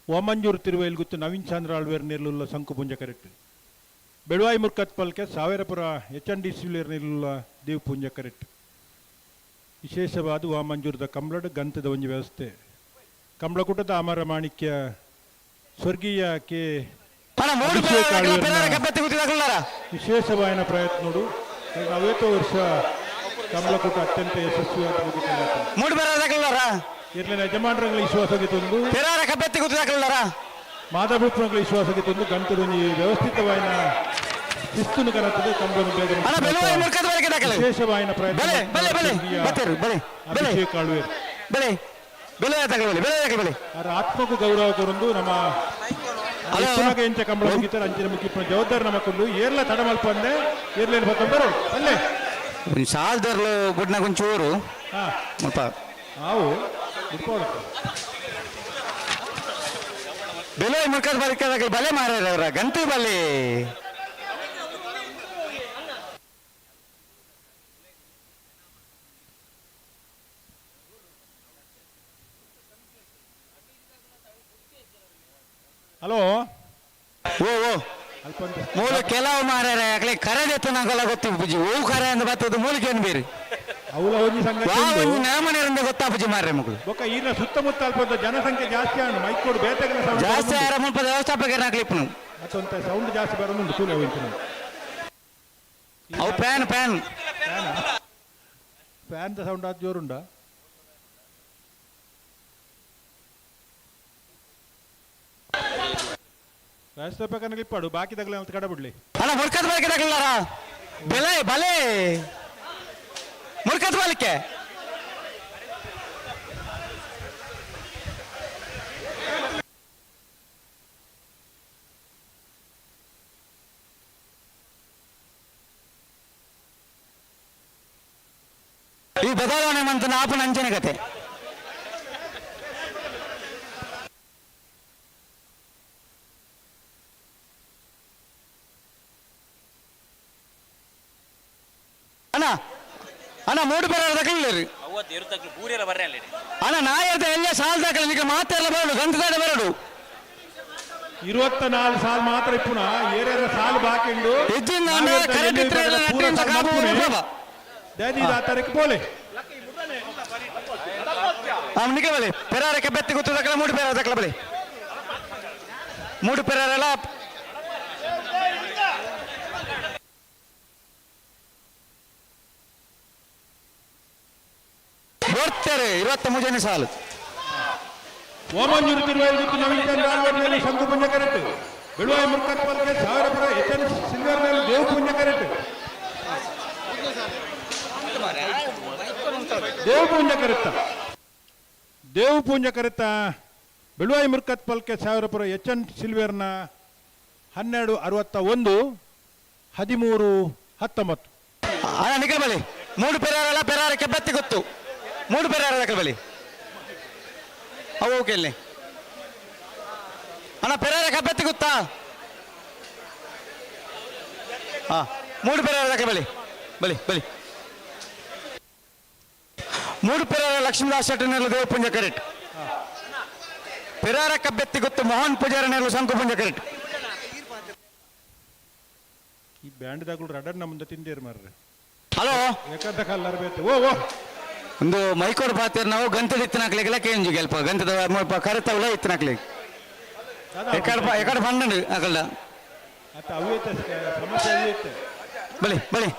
ವಾಮಂಜೂರು ತಿರುವೈಲ್ಗುತ್ತು ನವೀನ್ ಚಂದ್ರ ಆಳ್ವೇರ್ ನೀರ್ಲುಲ್ಲ ಸಂಕುಪುಂಜ ಕರೆಕ್ಟ್ ಬೆಳುವಾಯಿ ಮುರ್ಕತ್ ಪಲ್ಕೆ ಸಾವಿರಪುರ ಎಚ್ ಎನ್ ಡಿ ಸಿಲೇರ್ ನೀರ್ಲುಲ್ಲ ದೇವಪುಂಜ ಕರೆಕ್ಟ್ ವಿಶೇಷವಾದ ವಾಮಂಜೂರದ ಕಂಬ್ಳಡ್ ಗಂತದ ಒಂದು ವ್ಯವಸ್ಥೆ. ಕಂಬಳಕೂಟದ ಅಮರ ಮಾಣಿಕ್ಯ ಸ್ವರ್ಗೀಯ ಕೆ ಅಭಿಷೇಕ್ ವಿಶೇಷವಾದ ಪ್ರಯತ್ನೋಡು ನಲವತ್ತು ವರ್ಷ ಕಂಬಳಕೂಟ ಅತ್ಯಂತ ಯಶಸ್ವಿಯಾದ ಇರ್ಲಿನ ಯಜಮಾನರಂಗಳ ವಿಶ್ವಾಸಕ್ಕೆ ತಂದು ಮಾಧವಪುರಂಗಳ ವಿಶ್ವಾಸಕ್ಕೆ ತಂದು ಗಂಟಲು ವ್ಯವಸ್ಥಿತವಾದ ಶಿಸ್ತುನು ಕನತದೆ ಕಂಬಳನು ಬೇಗ ವಿಶೇಷವಾದ ಪ್ರಯತ್ನ ಅಭಿಷೇಕ್ ಆಳ್ವೇರ್ ಅವರ ಆತ್ಮಕ್ಕೂ ಗೌರವ ಕೊರೊಂದು ನಮ್ಮ ಎಂಚ ಕಂಬಳ ಮುಗಿತಾರೆ ಅಂಚಿನ ಮುಗಿಪುನ ಜವಾಬ್ದಾರಿ ನಮಕೊಂಡು ಏರ್ಲ ತಡ ಮಲ್ಪಂದೆ ಏರ್ಲೇನು ಬತ್ತಂಬರು ಅಲ್ಲೇ ಸಾಲ್ದರ್ಲು ಗುಡ್ನ ಕೊಂಚೂರು ಮುಲ್ಪ ಆವು ಬೆಲೆ ಮುರ್ಕದ ಬಲಿಕೆ ಬಲೆ ಮಾರ್ಯಾರ ಗಂತಿ ಬಲೆ ಹಲೋ ಓ ಓ ಮೂಲ ಕೆಲವು ಮಾರ್ಯಾರ ಯಾಕಲೆ ಕರೆದೆತ್ತು ನಂಗೆಲ್ಲ ಗೊತ್ತಿ ಪೂಜಿ ಓ ಕರೆ ಅಂದ್ ಬತ್ತದ ಮೂಲಕ್ಕೆ ಏನು ಬೇರೆ ಅವಳ ಒಂಜಿ ಸಂಗತಿ ಒಂಜಿ ನಮನೆರಿಂದ ಗೊತ್ತಾಪುಜಿ ಮಾರ್ರೆ ಮಕ್ಕಳು ಬೊಕ್ಕ ಈನ ಸುತ್ತಮುತ್ತ ಅಲ್ಪ ಜನಸಂಖ್ಯೆ ಜಾಸ್ತಿ ಆನು ಮೈಕೋಡು ಬೇತೆಗನ ಸೌಂಡ್ ಜಾಸ್ತಿ ಆರ ಮುಲ್ಪ ವ್ಯವಸ್ಥಾಪಕರ ಹಾಕ್ಲಿಪ್ಪನು ಮತ್ತೊಂತ ಸೌಂಡ್ ಜಾಸ್ತಿ ಬರೋದು ತೂಲೆ ಹೋಯ್ತು ಅವು fan fan fan the sound ಆದ ಜೋರುಂಡ ವ್ಯವಸ್ಥಾಪಕನ ಇಪ್ಪಾಡು ಬಾಕಿ ತಗಲ ಅಂತ ಕಡ ಬಿಡ್ಲಿ ಅಲ್ಲ ಮುರ್ಕದ ಬಾಕಿ ತಗಲಾರ ಬೆಲೆ ಬಲೆ ಮುರ್ಕದ ಬಾಲಿಕೆ ಈ ಬದಲಾವಣೆ ಮಂತನ ಆಪನ ಅಂಚನೆ ಕತೆ ಅಣ್ಣ ಅಣ್ಣ ಮೂಡು ಬರ ತಗಲಿರಿ ಅಣ್ಣ ನಾಯರ್ದ ಎಲ್ಲ ಸಾಲ್ ದಾಖಲೆ ನಿಮಗೆ ಮಾತೆಲ್ಲ ಬರಡು ಗಂಧದಾಡ ಬರಡು 24 ಸಾಲ್ ಮಾತ್ರ ಇಪ್ಪುನ ಏರೇರ ಸಾಲ್ ಬಾಕಿ ಉಂಡು ದಾದಿ ದಾತಾರಕ್ಕೆ ಬೋಲೆ ನಿಕ್ಕೆ ಬಲೆ ಪೆರಾರಕ್ಕೆ ಬೆತ್ತಿ ಗೊತ್ತು ದಕ್ಕಲ ಮೂಡು ಪೆರಾರ ದಕ್ಕಲ ಬಲೆ ಮೂಡು ಪೆರಾರೆಲ್ಲ ಬರ್ತಾರೆ 23ನೇ ಸಾಲು ಓಮಂಜೂರು ತಿರುವೈಲ್ಗುತ್ತು ನವೀನ್ ಚಂದ್ರ ಆಳ್ವಾರ್ ಶಂಕು ಪುಂಜ ಕರೆಕ್ಟ್ ಬೆಳುವಾಯಿ ಮುರ್ಕತ್ ಪಲ್ಕೆ ಸಾವಿರಪುರ ಎಚ್ ಎನ್ ಸಿಲ್ವರ್ ಮೇಲೆ ದೇವ್ ಪುಂಜ ಕರೆಕ್ಟ್ ದೇವ್ ಪುಂಜ ಕರೆಕ್ತ ದೇವ್ ಪುಂಜ ಕರೆತ ಬೆಳುವಾಯಿ ಮುರ್ಕತ್ ಪಲ್ಕೆ ಸಾವಿರಪುರ ಎಚ್ ಎನ್ ಸಿಲ್ವೇರ್ನ 12:61 13:19 ಅಣ್ಣ ನಿಖಲ್ ಬಲಿ ಮೂಡು ಪೆರಾರಲ್ಲ ಪೆರಾರಕ್ಕೆ ಬತ್ತಿ ಗೊತ್ತು ಮೂಡು ಪೆರಾರ ನಕಲ್ ಬಲಿ ಅವು ಓಕೆ ಇಲ್ಲಿ ಅಣ್ಣ ಪೆರಾರ ಕಬ್ಬತ್ತಿ ಗೊತ್ತಾ ಹಾ ಮೂಡು ಪೆರಾರ ದಾಖಲೆ ಬಲಿ ಬಲಿ ಬಲಿ ಮೂಡು ಪೆರಾರ ಲಕ್ಷ್ಮೀದಾಸ್ ಶೆಟ್ಟನೆಲ್ಲ ದೇವಪುಂಜ ಕರೆಕ್ಟ್ ಪೆರಾರ ಕಬ್ಬೆತ್ತಿ ಗೊತ್ತು ಮೋಹನ್ ಪೂಜಾರನೆಲ್ಲ ಶಂಕು ಪುಂಜ ಕರೆಕ್ಟ್ ಈ ಬ್ಯಾಂಡ್ ದಾಗುಳು ರಡರ್ ಮುಂದೆ ತಿಂದೇರು ಮಾರ್ರೆ ಹಲೋ ಯಾಕಂತ ಕಲ್ಲರ್ ಬೇಕು ಓ ಓ ಒಂದು ಮೈಕೋಡ್ ಪಾತೇರ್ ನಾವು ಗಂತದ ಇತ್ತನಾಕ್ಲಿಗೆಲ್ಲ ಕೇಂಜು ಗೆಲ್ಪ ಗಂತದ ಮುಲ್ಪ ಕರೆತವಲ ಇತ್ತನಾಕ್ಲಿ ಎಕಡ ಎಕಡ ಪಂಡಂಡು ಅಕಲ್ಡ ಅತ್ತ ಅವು ಸಮಸ್ಯೆ ಅವು ಬಲಿ ಬಲಿ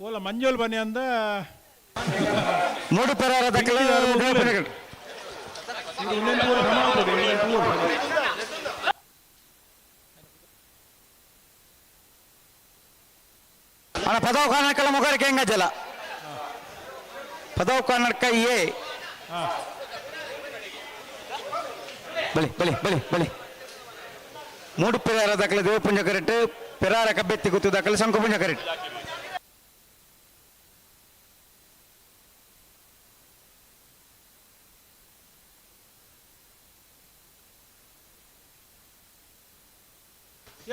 ಓಲ ಮಂಜೋಲ್ ಬನ್ನಿ ಅಂದ ಮೂಡು ಪೆರಾರ ದಕ್ಕಲ ಅಣ್ಣ ಪದವು ಕರ್ನಾಟಕ ಮುಖಾರಿಕೆ ಹೆಂಗ ಜಲ ಪದವು ಕರ್ನಾಟಕ ಎ ಬಲಿ ಬಲಿ ಬಲಿ ಬಲಿ ಮೂಡು ಪೆರಾರ ದಾಖಲೆ ದೇವಪುಂಜ ಕರೆಕ್ಟ್ ಪೆರಾರ ಕಬ್ಬೆತ್ತಿ ಗುತ್ತು ದಾಖಲೆ ಶಂಕುಪುಂಜ ಕರೆಕ್ಟ್.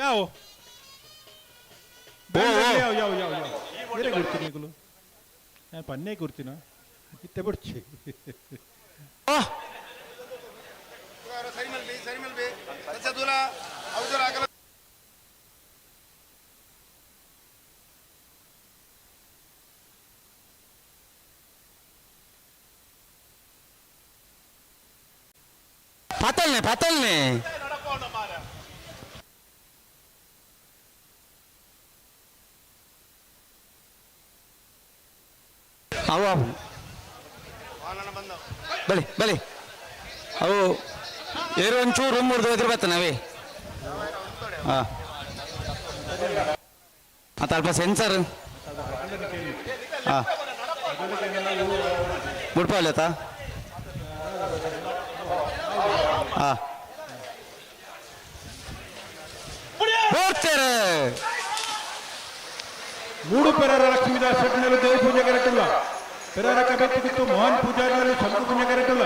ಯಾವ ಯಾವ ಯಾವ ಯಾವ ಯಾವ ಬೇರೆ ಗುರ್ತೀನಿ ಈಗಲೂ ನಾನು ಪನ್ನೇ ಗುರ್ತೀನ ಇತ್ತೆ ಬಡ್ಚಿ. ಪತಲ್ನೆ ಪತಲ್ನೆ ಅವು ಅವು ಬಲಿ ಬಲಿ ಅವು ಏರು ಒಂಚೂರು ರೂಮ್ ಮುರಿದು ಹೋದ್ರೆ ಬತ್ತ ನಾವೇ. ಹಾಂ ಮತ್ತು ಅಲ್ಪ ಸೆನ್ಸರ್. ಹಾಂ ಬುಡ್ಪಾವಲೇತಾ. ಹಾಂ ಬೋಡ್ತೇರೆ. ಮೂಡು ಪೆರಾರ ಲಕ್ಷ್ಮೀದಾಸ್ ಶೆಟ್ಟಿನಲ್ಲೂ ದೇವ ಪೂಜೆ ಕರೆಕ್ಟಲ್ಲ. ಪೆರಾರ ಕಬೆತ್ತಿ ಗುತ್ತು ಮೋಹನ್ ಪೂಜಾರಿನಲ್ಲೂ ಶಂಕು ಪೂಜೆ ಕರೆಕ್ಟಲ್ಲ.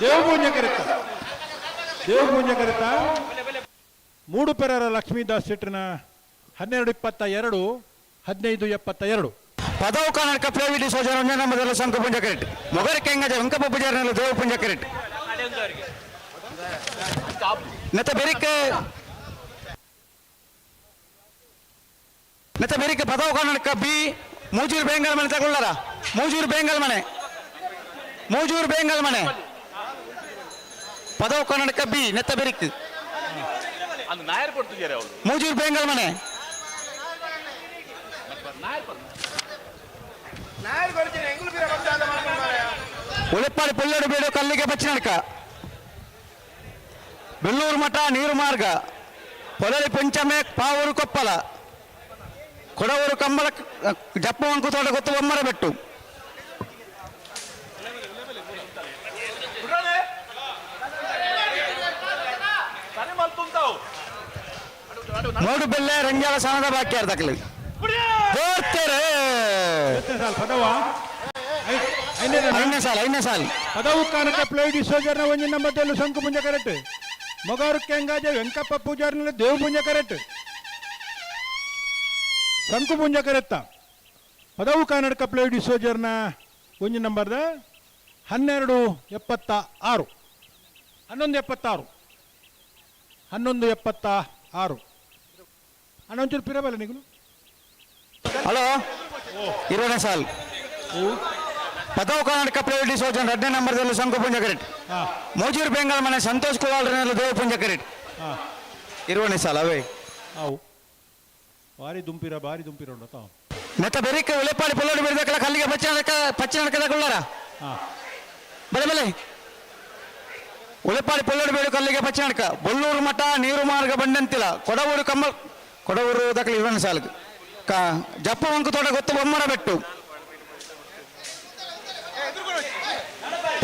ದೇವ ಪೂಜೆ ಕರೆಕ್ಟ ದೇವ ಪೂಜೆ ಕರೆಕ್ಟ. ಮೂಡು ಪೆರಾರ ಲಕ್ಷ್ಮೀದಾಸ್ ಶೆಟ್ಟಿನ 12:22 15:72. ಪದವು ಕರ್ನಾಟಕ ಪ್ಲೇವಿಡಿ ಸೋಜನ ಒಂಜನ ಮೊದಲ ಶಂಕು ಪುಂಜ ಕರೆಕ್ಟ್. ಮೊಗರ ಕೆಂಗಜ ವೆಂಕಪ್ಪ ಪೂಜಾರಿನಲ್ಲೂ ದೇವ ಪುಂಜ ಕರೆಕ್ಟ್. ನೆತ್ತ ಬೆರಿಕ್ ನೆತ್ತ ಬೆರಿಕ್ ಪದವು ಕರ್ನಾಟಕ ಬಿ ಮೂಜೂರು ಬೇಂಗಲ್ ಮನೆ ತಗೊಳ್ಳಾರ. ಮೂಜೂರು ಬೇಂಗಲ್ ಮನೆ ಮೂಜೂರು ಬೇಂಗಲ್ ಮನೆ ಪದವು ಕರ್ನಾಟಕ ಬಿ ನೆತ್ತ ಬೆರಿಕ್ ಮೂಜೂರು ಬೇಂಗಲ್ ಮನೆ. ಉಳಿಪ್ಪಾಡಿ ಪುಲ್ಲಡು ಬೀಡು ಕಲ್ಲಿಗೆ ಬಚ್ಚಿನಡ್ಕ ಬೆಳ್ಳೂರು ಮಠ ನೀರು ಮಾರ್ಗ ಪೊಲಲಿ ಪಂಚಮೆ ಪಾವೂರು ಕೊಪ್ಪಲ ಕೊಡವೂರು ಕಂಬಳ ಜಪ್ಪವಂಕು ತೋಟ ಗೊತ್ತು ಬೊಮ್ಮರ ಬೆಟ್ಟು. ಮೂಡು ಬೆಲ್ಲೆ ರಂಜಾಲ ಸಾನದ ಬಾಕಿ ಅರ್ಧಕಲಿ ಐದನೇ ಸಾಲ ಐದನೇ ಸಾಲ. ಪದವು ಕಾನಕ ಪ್ಲೇಡಿ ಸೋಜರ್ನ ಒಂಜಿ ನಂಬರ್ದಲ್ಲೂ ಶಂಕು ಪುಂಜ ಕರೆಕ್ಟ್. ಮೊಗಾರು ಕೆಂಗಾಜೆ ವೆಂಕಪ್ಪ ಪೂಜಾರಿನ ದೇವ ಪುಂಜ ಕರೆಕ್ಟ್. ಶಂಕು ಪುಂಜ ಕರೆಕ್ತ. ಪದವು ಕನ್ನಡಕ ಪ್ಲೇಡಿ ಸೋಜರ್ನ ಒಂಜಿ ನಂಬರ್ದ 12:76 11:76 11:76. ಅಣ್ಣ ಒಂಚೂರು ಪಿರಬಲ್ಲ ನೀವು. ಹಲೋ ಇರೋನೇ ಸಾಲ್. ಪದವು ಕರ್ನಾಟಕ ಪ್ಲೇಡಿ ಸೋಜನ್ ಎರಡನೇ ನಂಬರ್ದಲ್ಲಿ ಶಂಕು ಪುಂಜ ಕರೆಕ್ಟ್. ಮೋಜೂರು ಬೆಂಗಾಲ್ ಮನೆ ಸಂತೋಷ್ ಕುಲಾಲ್ರನಲ್ಲಿ ದೇವ ಪುಂಜ ಕರೆಕ್ಟ್. ಇರುವಣೆ ಸಾಲ ಅವೇ. ಅವು ಭಾರಿ ದುಂಪಿರ ಭಾರಿ ದುಂಪಿರ ಉಂಟು. ನೆತ್ತ ಬೆರಿಕ ಉಳೆಪಾಡಿ ಪೊಲ್ಲೋಡಿ ಬಿಡಬೇಕಲ್ಲ ಕಲ್ಲಿಗೆ ಪಚ್ಚ ನಡಕ ಪಚ್ಚ ನಡಕದ ಬಲೆ ಬಲೆ ಉಳೆಪಾಡಿ ಪೊಲ್ಲೋಡಿ ಬೇಡು ಕಲ್ಲಿಗೆ ಪಚ್ಚ ನಡಕ ಬೊಲ್ಲೂರು ಮಠ ನೀರು ಮಾರ್ಗ ಬಂಡಂತಿಲ್ಲ ಕೊಡವೂರು ಕಮ್ಮಲ್ ಕೊಡವೂರು ದಕ್ಕಲಿ ಇರುವಣೆ ಸಾಲಕ್ಕೆ ಜಪ್ಪ ವಂಕು ತೋಟ ಗೊತ್ತು ಬೊಮ್ಮರ ಬೆಟ್ಟು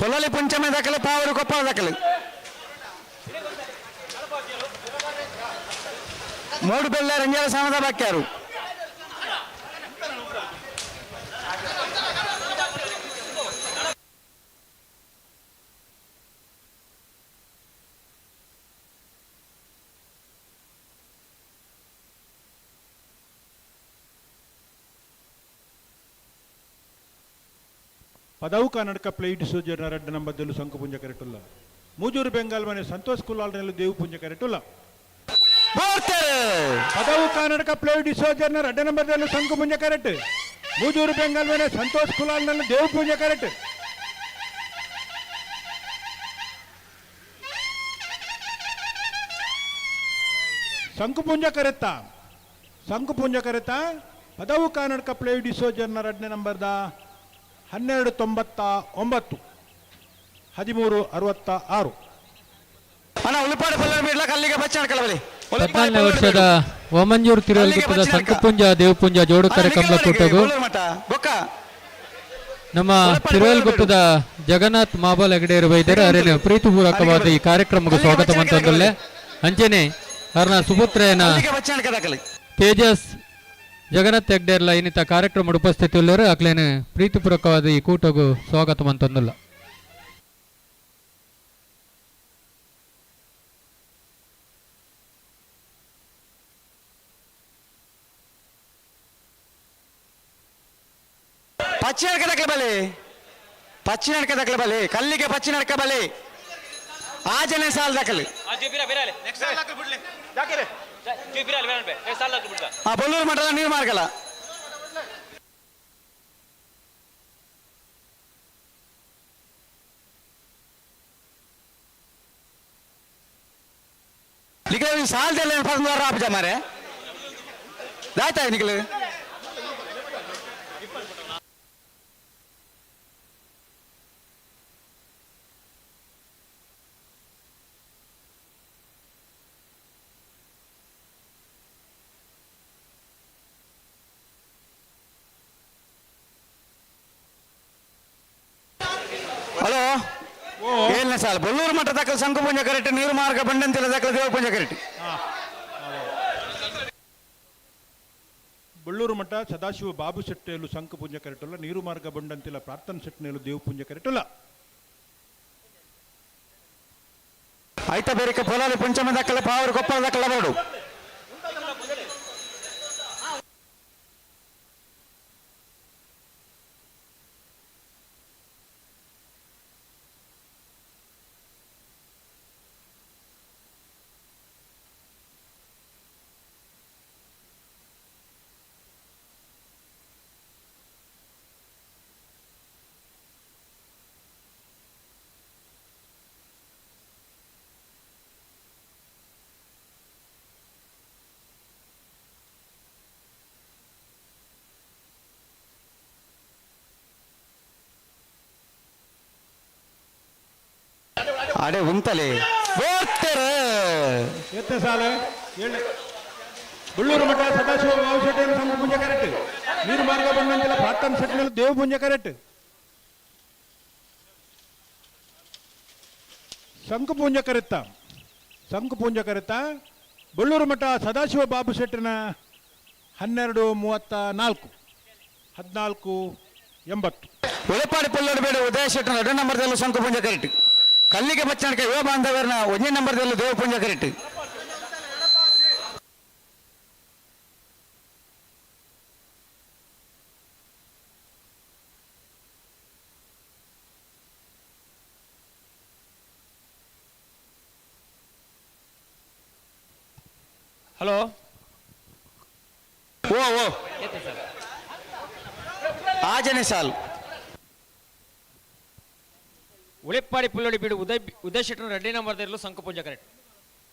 ಪೊಲಲಿ ಪಂಚಮಿ ದಾಖಲೆ ಪಾವರು ಕೊಪ್ಪಳ ದಾಖಲೆ ಮೂಡು ಬೆಲ್ಲ ರಂಜಾಲ ಸಾಮದ ಬಾಕ್ಯಾರು. ಪದವು ಕರ್ನಾಟಕ ಪ್ಲೇಟ್ ಸೋಜರ್ನ ರಡ್ಡ ನಂಬರ್ದಲ್ಲೂ ಶಂಕು ಪುಂಜ ಕರೆಟುಲ್ಲ. ಮೂಜೂರು ಬೆಂಗಾಲ್ ಮನೆ ಸಂತೋಷ್ ಕುಲಾಲ್ನಲ್ಲಿ ದೇವು ಪುಂಜ ಕರೆಟುಲ್ಲ. ಪದವು ಕರ್ನಾಟಕ ಪ್ಲೇಟ್ ಸೋಜರ್ನ ರಡ್ಡ ನಂಬರ್ದಲ್ಲೂ ಶಂಕು ಪುಂಜ ಕರೆಕ್ಟ್. ಮೂಜೂರು ಬೆಂಗಾಲ್ ಮನೆ ಸಂತೋಷ್ ಕುಲಾಲ್ನಲ್ಲಿ ದೇವು ಪೂಜೆ ಕರೆಕ್ಟ್. ಶಂಕು ಪುಂಜ ಕರೆತ್ತ ಶಂಕು ಪುಂಜ ಕರೆತ್ತ. ಪದವು ಕರ್ನಾಟಕ ಪ್ಲೇಟ್ ಸೋಜರ್ನ ರಡ್ಡನೇ ನಂಬರ್ದ 12:99 13:66. ಅಣ್ಣ ಉಳಿಪಾಡು ಪಲ್ಲರು ಬಿಡ್ಲ ಕಲ್ಲಿಗೆ ಬಚ್ಚ ಬಲಿ. 14ನೇ ವರ್ಷದ ವಾಮಂಜೂರು ತಿರುವಲ್ಗುತ್ತದ ಸಂಕುಪುಂಜ ದೇವಪುಂಜ ಜೋಡುಕರೆ ಕಮಲ ಕೂಟಗೂ ನಮ್ಮ ತಿರುವಲ್ಗುಪ್ಪದ ಜಗನ್ನಾಥ್ ಮಾಬಲ್ ಹೆಗಡೆಯರು ಬೈದರು ಅರೇನು ಪ್ರೀತಿಪೂರ್ವಕವಾದ ಈ ಕಾರ್ಯಕ್ರಮಕ್ಕೆ ಸ್ವಾಗತ ಮಂತಂದುಲ್ಲೆ ಅಂಚನೆ ಅರ್ನ ಸುಪುತ್ರೇನ ತೇಜಸ್ ಜಗನ್ನಾಥ್ ಹೆಗ್ಡೆರ್ಲ ಇನ್ನಿತ ಕಾರ್ಯಕ್ರಮ ಉಪಸ್ಥಿತಿ ಉಳ್ಳರು ಅಕ್ಲೇನು ಪ್ರೀತಿಪೂರ್ವಕವಾದ ಈ ಕೂಟಗೂ ಸ್ವಾಗತ ಮಂತಂದುಲ್ಲ. ಪಚ್ಚಿ ನಡ್ಕ ದಕ್ಕಲ ಬಲಿ, ಪಚ್ಚಿ ನಡ್ಕ ದಕ್ಕಲ ಬಲಿ, ಕಲ್ಲಿಗೆ ಪಚ್ಚಿ ನಡ್ಕ ಬಲಿ, ಆಜನೆ ಸಾಲ ದಕ್ಕಲು. ಆ ಬೊಲ್ಲೂರು ಮಠದ ನೀರು ಮಾರ್ಗಲ್ಲ. ನಿಖಿಲ್ ಸಾಲದಲ್ಲ ಪಸಂದ್ ರಾಪಜ ಮಾರೆ ದಾಯ್ತಾ ನಿಖಿಲ್. ಹಲೋ, ಏಳನೇ ಸಾಲ ಬೊಲ್ಲೂರು ಮಠ ದಕ್ಕಲ ಶಂಕು ಪೂಂಜ ಕರೆಕ್ಟ್, ನೀರು ಮಾರ್ಗ ಬಂಡಂತಿಲ್ಲ ದಕ್ಕಲ ದೇವ ಪೂಂಜ ಕರೆಕ್ಟ್. ಬೊಳ್ಳೂರು ಮಠ ಸದಾಶಿವ ಬಾಬು ಶೆಟ್ಟೇಲು ಶಂಕು ಪೂಂಜ ಕರೆಟಲ್ಲ, ನೀರು ಮಾರ್ಗ ಬಂಡಂತಿಲ್ಲ ಪ್ರಾರ್ಥನಾ ಶೆಟ್ಟನೇಲು ದೇವ ಪೂಂಜ ಕರೆಟಲ್ಲ. ಐತ ಬೇರಿಕೆ ಪೊಲಾಲಿ ಪಂಚಮ ದಕ್ಕಲ ಪಾವರು ಕೊಪ್ಪಳ ದಕ್ಕಲ ಬೋಡು. ಅಡೆ ಉಂತಲೆ ಬೋರ್ತಾರೆ. ಎತ್ತ ಸಾಲ ಏಳು ಬಳ್ಳೂರು ಮಠ ಸದಾಶಿವ ಬಾಬು ಶೆಟ್ಟೇಲು ಶಂಕು ಪೂಂಜ ಕರೆಕ್ಟ್, ನೀರು ಮಾರ್ಗ ಬಂಡಂತಿಲ್ಲ ಪ್ರಾರ್ಥನಾ ಶೆಟ್ಟೇಲು ದೇವ ಪೂಂಜ ಕರೆಕ್ಟ್. ಶಂಕು ಪೂಂಜ ಕರೆತ್ತ, ಶಂಕು ಪೂಂಜ ಕರೆತ್ತ ಬಳ್ಳೂರು ಮಠ ಸದಾಶಿವ ಬಾಬು ಶೆಟ್ಟಿನ 12:34 14:80. ಉಳೆಪಾಡಿ ಪುಲ್ಲೋಡು ಬೇಡ ಉದಯ ಶೆಟ್ಟನ 2 ನಂಬರ್ದಲ್ಲೂ ಶಂಕು ಪೂಂಜ ಕರೆಕ್ಟ್. ಕಲ್ಲಿಗೆ ಬಚ್ಚನಕ ಯುವ ಬಾಂಧವರನ್ನ 1 ನಂಬರ್ದಲ್ಲೂ ದೇವ ಪೂಂಜ ಕರೆಕ್ಟ್. ಹಲೋ, ಓ ಓ ಆಜನೆ ಸಾಲು. ಉಳೆಪ್ಪಾಡಿ ಪುಲ್ಲೋಡಿ ಬೀಡು ಉದಯ ಉದಯ ಶೆಟ್ಟರು 2 ನಂಬರ್ದಿರಲು ಶಂಕು ಪೂಂಜ ಕರೆಕ್ಟ್.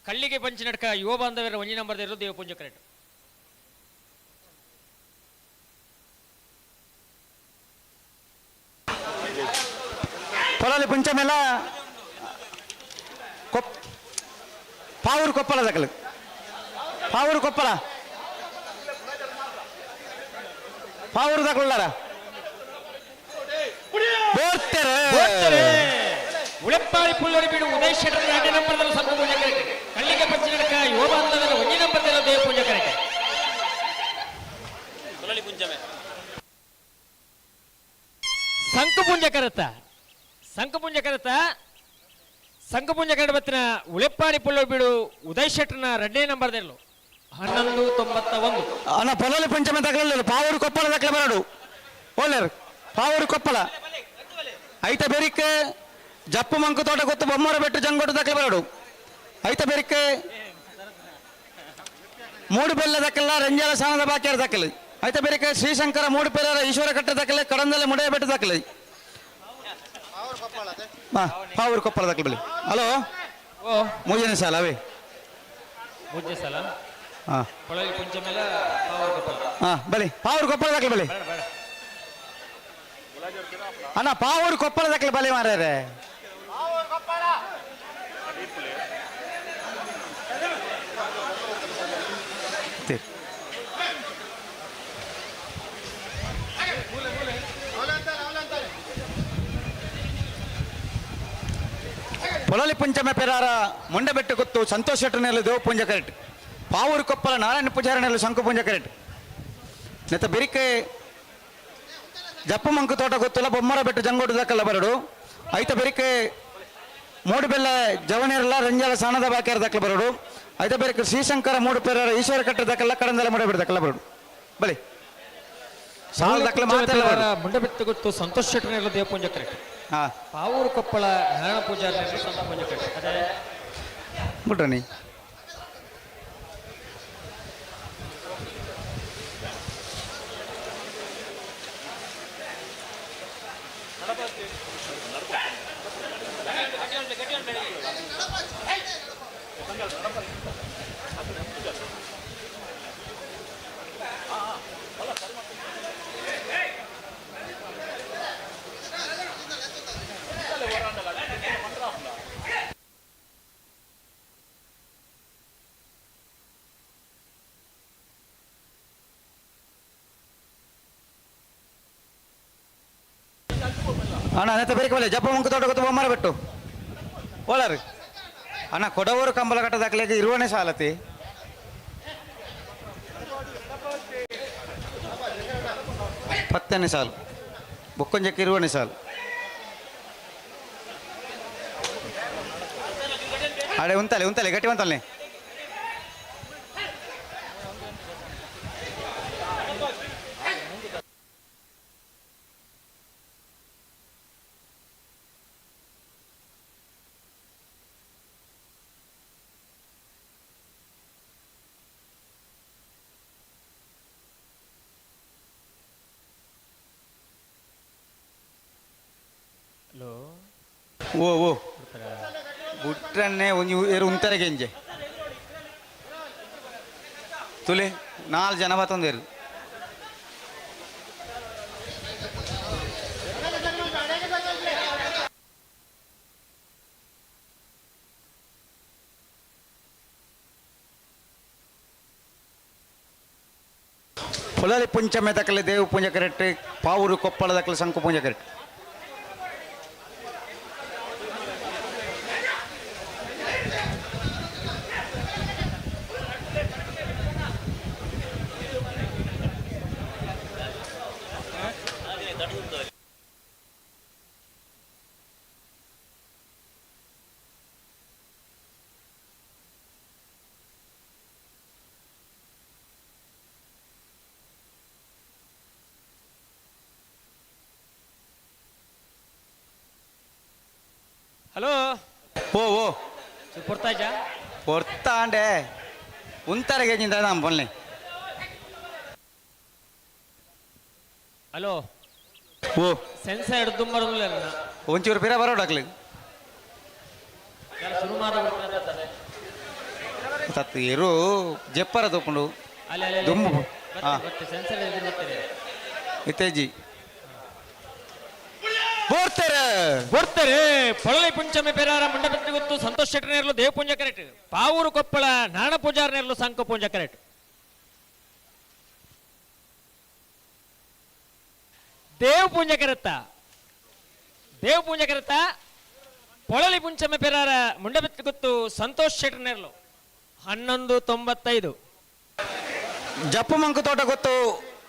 ಕಲ್ಲಿಗೆ ಪಂಚನಡ್ಕ ಯುವ ಬಾಂಧವ್ಯರ 1 ನಂಬರ್ದಿರಲು ದೇವ ಪೂಂಜ ಕರೆಕ್ಟ್. ಪೊಲಾಲಿ ಪಂಚಮೆಲ್ಲ ಪಾವೂರು ಕೊಪ್ಪಳ ದಕ್ಕಲು, ಪಾವೂರು ಕೊಪ್ಪಳ ಪಾವೂರು ದಕ್ಕಲಾರ ಬೋರ್ತಾರೆ. ಉಳೆಪ್ಪಾಡಿ ಪುಲ್ಲೋಡಿ ಬೀಡು ಉದಯ ಶೆಟ್ಟರು 2 ನಂಬರ್ದಲ್ಲೂ ಶಂಕು ಪೂಂಜ ಕರೆಕ್ಟ್. ಕಲ್ಲಿಗೆ ಪಂಚನಡ್ಕ ಯುವ ಬಾಂಧವ್ಯರ 1 ನಂಬರ್ದಲ್ಲೂ ದೇವ ಪೂಂಜ ಕರೆಕ್ಟ್. ಶಂಕು ಪೂಂಜ ಕರೆತ, ಶಂಕು ಪೂಂಜ ಕರೆತ, ಶಂಕು ಪೂಂಜ ಕರೆಡ ಬತ್ತಿನ ಉಳೆಪ್ಪಾಡಿ ಪುಲ್ಲೋಡಿ ಬೀಡು ಉದಯ ಶೆಟ್ಟರ್ನ 2 ನಂಬರ್ದಲ್ಲೂ 11:91. ಅಣ್ಣ ಪೊಲಲಿ ಪಂಚಮ ತಗಲಿಲ್ಲ ಪಾವೂರು ಕೊಪ್ಪಳ ದಕ್ಕಲ ಬರಡು ಒಳ್ಳೆಯರು ಪಾವೂರು ಕೊಪ್ಪಳ ಐತ ಬೆರಿಕ್ ಜಪ್ಪು ಮಂಕು ತೋಟ ಗೊತ್ತು ಬೊಮ್ಮರ ಬೆಟ್ಟು ಜಂಗೋಟು ದಕ್ಕಲ ಬರಡು ಐತ ಬೆರಿಕ್ ಮೂಡು ಬೆಲ್ಲ ದಕ್ಕಲ್ಲ ರಂಜಾಲ ಸಾನದ ಬಾಕಿಯರ ದಕ್ಕಲು ಐತ ಬೆರಿಕ್ ಶ್ರೀಶಂಕರ ಮೂಡು ಪೆಲ್ಲರ ಈಶ್ವರ ಕಟ್ಟೆ ದಕ್ಕಲೆ ಕಡಂದಲೆ ಮುಡೆಯ ಬೆಟ್ಟು ದಕ್ಕಲೆ ಪಾವೂರು ಕೊಪ್ಪಳ ದಕ್ಕಲ ಬಳಿ. ಹಲೋ, ಮೂಜನೇ ಸಾಲ ಅವೇ ಮೂಜನೇ ಸಾಲ ಹಾಂ ಹಾಂ ಬಲಿ ಪಾವೂರು ಕೊಪ್ಪಳ ದಾಖಲೆ ಬಲಿ ಅಣ್ಣ, ಪಾವೂರು ಕೊಪ್ಪಳ ದಾಖಲೆ ಬಲಿ ಮಾರ್ರೆ. ಪೊಳಲಿ ಪಂಚಮ ಪೆರಾರ ಮುಂಡಬೆಟ್ಟು ಗೊತ್ತು ಸಂತೋಷ್ ಶೆಟ್ಟರ್ನೆಲ್ಲ ದೇವ ಪೂಂಜ ಕರೆಕ್ಟ್. ಪಾವೂರು ಕೊಪ್ಪಲ ನಾರಾಯಣ ಪೂಜಾರನೆಲ್ಲ ಶಂಕು ಪೂಂಜ ಕರೆಕ್ಟ್. ನೆತ್ತ ಬೆರಿಕೆ ಜಪ್ಪು ಮಂಕು ತೋಟ ಗೊತ್ತಿಲ್ಲ ಬೊಮ್ಮರ ಬೆಟ್ಟು ಜಂಗೋಟು ದಕ್ಕಲ್ಲ ಬರಡು. ಐತ ಬೆರಿಕೆ ಮೂಡುಬೆಲ್ಲ ಜವನೇರಲ್ಲ ರಂಜಾಲ ಸಾಣದ ಬಾಕಿಯರ ದಕ್ಕಲ ಬರಡು. ಐತ ಬೆರಿಕೆ ಶ್ರೀಶಂಕರ ಮೂಡು ಪೆರಾರ ಈಶ್ವರ ಕಟ್ಟೆ ದಕ್ಕಲ್ಲ ಕಡಂದಲ ಮೂಡಬಿಟ್ಟು ದಕ್ಕಲ್ಲ ಬರಡು. ಬಲಿ ಸಾಲ ದಕ್ಕಲ ಮಾತೆಲ್ಲ ಬರಡು. ಮುಂಡಬೆಟ್ಟು ಗೊತ್ತು ಸಂತೋಷ್ ಶೆಟ್ಟರ್ನೆಲ್ಲ ದೇವ ಪೂಂಜ ಕರೆಕ್ಟ್. ಹಾ. ಪಾವೂರು ಕೊಪ್ಪಳ ನಾರಾಯಣ ಪೂಜಾರನೆಲ್ಲ ಸಂತ ಪೂಂಜ ಕರೆಕ್ಟ್. ಅದೇ ಬಿಟ್ರನಿ. ಅಣ್ಣ ನೆತ್ತ ಬೇರೆ ಬಲೆ ಜಪ್ಪ ಮುಂಕು ತೋಟ ಗೊತ್ತು ಬೊಮ್ಮರ ಬೆಟ್ಟು ಓಲಾರಿ ಅಣ್ಣ ಕೊಡವೂರು ಕಂಬಳ ಕಟ್ಟದಾಕ್ಲಿಕ್ಕೆ ಇರುವನೇ ಸಾಲತಿ. ಪತ್ತನೇ ಸಾಲು ಬೊಕ್ಕೊಂಜಕ್ಕೆ ಇರುವನೇ ಸಾಲು. ಅಡೆ ಉಂತಲೆ ಉಂತಲೆ ಗಟ್ಟಿ ಉಂತಲೆ. ಹಲೋ ಓ ಓ ಬುಟ್ರನ್ನೇ ಒಂಜಿ ಏರು ಉಂತಾರೆ ಗೆಂಜೆ ತುಲೆ ನಾಲ್ಕು ಜನ ಬತ್ತೊಂದೇರು. ಪೊಲಲಿ ಪಂಚಮೆ ದಕ್ಕಲೆ ದೇವ ಪೂಂಜ ಕರೆಕ್ಟ್. ಪಾವೂರು ಕೊಪ್ಪಳ ದಕ್ಕಲೆ ಶಂಕು ಪೂಂಜ ಕರೆಕ್ಟ್. ಹಲೋ ಓ ಓ ಪೊರ್ತಾಜ ಪೊರ್ತಾಂಡೆ ಉಂತಾರೆ ಗೆಂಜಿಂದ ನಮ್ಮ ಬನ್ನಿ. ಹಲೋ ಓ ಸೆನ್ಸರ್ ಹಿಡ್ದು ಬರೋದಿಲ್ಲ. ಒಂಚೂರು ಪಿರ ಬರೋಡಾಕ್ಲಿ ಶುರು ಮಾಡ ತತ್ತು ಇರು ಜಪ್ಪರ ತಗೊಂಡು ದುಂಬು. ಹಾಂ ಸೆನ್ಸರ್ ಬರ್ತಾರೆ ಇತ್ತೇಜಿ ಬರ್ತಾರೆ ಬರ್ತಾರೆ. ಪೊಳಲಿ ಪಂಚಮಿ ಪೆರಾರ ಮಂಡಪತ್ರಿ ಗೊತ್ತು ಸಂತೋಷ್ ಶೆಟ್ಟರ್ನೇರ್ಲು ದೇವ ಪೂಂಜ ಕರೆಕ್ಟ್. ಪಾವೂರು ಕೊಪ್ಪಳ ನಾರಾಯಣ ಪೂಜಾರನೇರ್ಲು ಸಂಕ ಪೂಂಜ ಕರೆಕ್ಟ್. ದೇವ ಪೂಂಜ ಕರೆತ್ತ ದೇವ ಪೂಂಜ ಕರೆತ್ತ ಪೊಳಲಿ ಪಂಚಮಿ ಪೆರಾರ ಮಂಡಪತ್ರಿ ಗೊತ್ತು ಸಂತೋಷ್ ಶೆಟ್ಟರ್ನೇರ್ಲು 11:95. ಜಪ್ಪು ಮಂಕು ತೋಟ ಗೊತ್ತು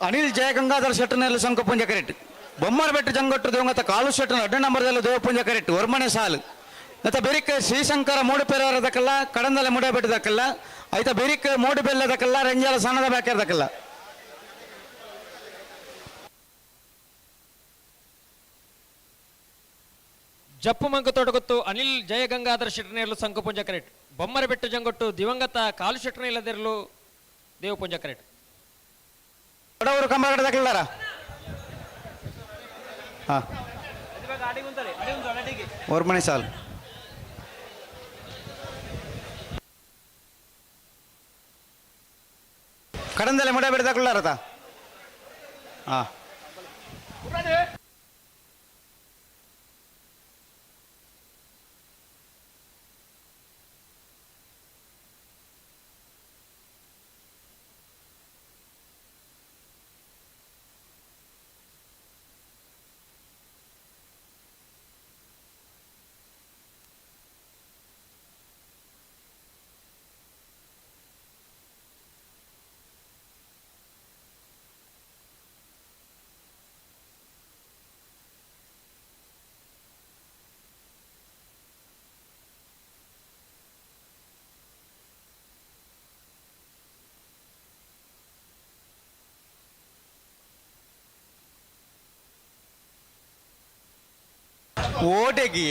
ಅನಿಲ್ ಜಯ ಗಂಗಾಧರ ಶೆಟ್ಟರ್ನೇರ್ಲು ಸಂಕ ಪೂಂಜ ಕರೆಕ್ಟ್. ಬೊಮ್ಮರ ಬೆಟ್ಟು ಜಂಗೊಟ್ಟು ದೇವಂಗತ ಕಾಲು ಶೆಟ್ಟನ ಅಡ್ಡ ನಂಬರ್ದಲ್ಲ ದೇವ ಪೂಂಜ ಕರೆಕ್ಟ್. ಒರ್ಮನೆ ಸಾಲು ಮತ್ತು ಬೆರಿಕ್ ಶ್ರೀಶಂಕರ ಮೂಡುಪೆರಾರ ದಕ್ಕಲ್ಲ ಕಡಂದಲೆ ಮೂಡಬೆಟ್ಟು ದಕ್ಕಲ್ಲ ಐತ ಬೆರಿಕ್ ಮೂಡುಬೆಲ್ಲ ದಕ್ಕಲ್ಲ ರಂಜಾಲ ಸಣ್ಣದ ಬ್ಯಾಕರ್ ದಕ್ಕಲ್ಲ. ಜಪ್ಪು ಮಂಕು ತೋಟಗೊತ್ತು ಅನಿಲ್ ಜಯ ಗಂಗಾಧರ ಶೆಟ್ಟನೇರ್ಲು ಸಂಕು ಪೂಂಜ ಕರೆಕ್ಟ್. ಬೊಮ್ಮರ ಬೆಟ್ಟು ಜಂಗೊಟ್ಟು ದಿವಂಗತ ಕಾಲು ಶೆಟ್ಟನ ಇಲ್ಲದಿರಲು ದೇವ ಪೂಂಜ ಕರೆಕ್ಟ್. ಕೊಡವರು ಕಂಬ ದಕ್ಕಲ್ಲಾರ ಹಾಂ ಒರ್ಮನೆ ಸಾಲು. ಕಡಂದಲೆ ಮುಡ ಬಿಡ್ದಾಕೊಳ್ಳಾರತ ಹಾಂ ಓಟೆಗಿ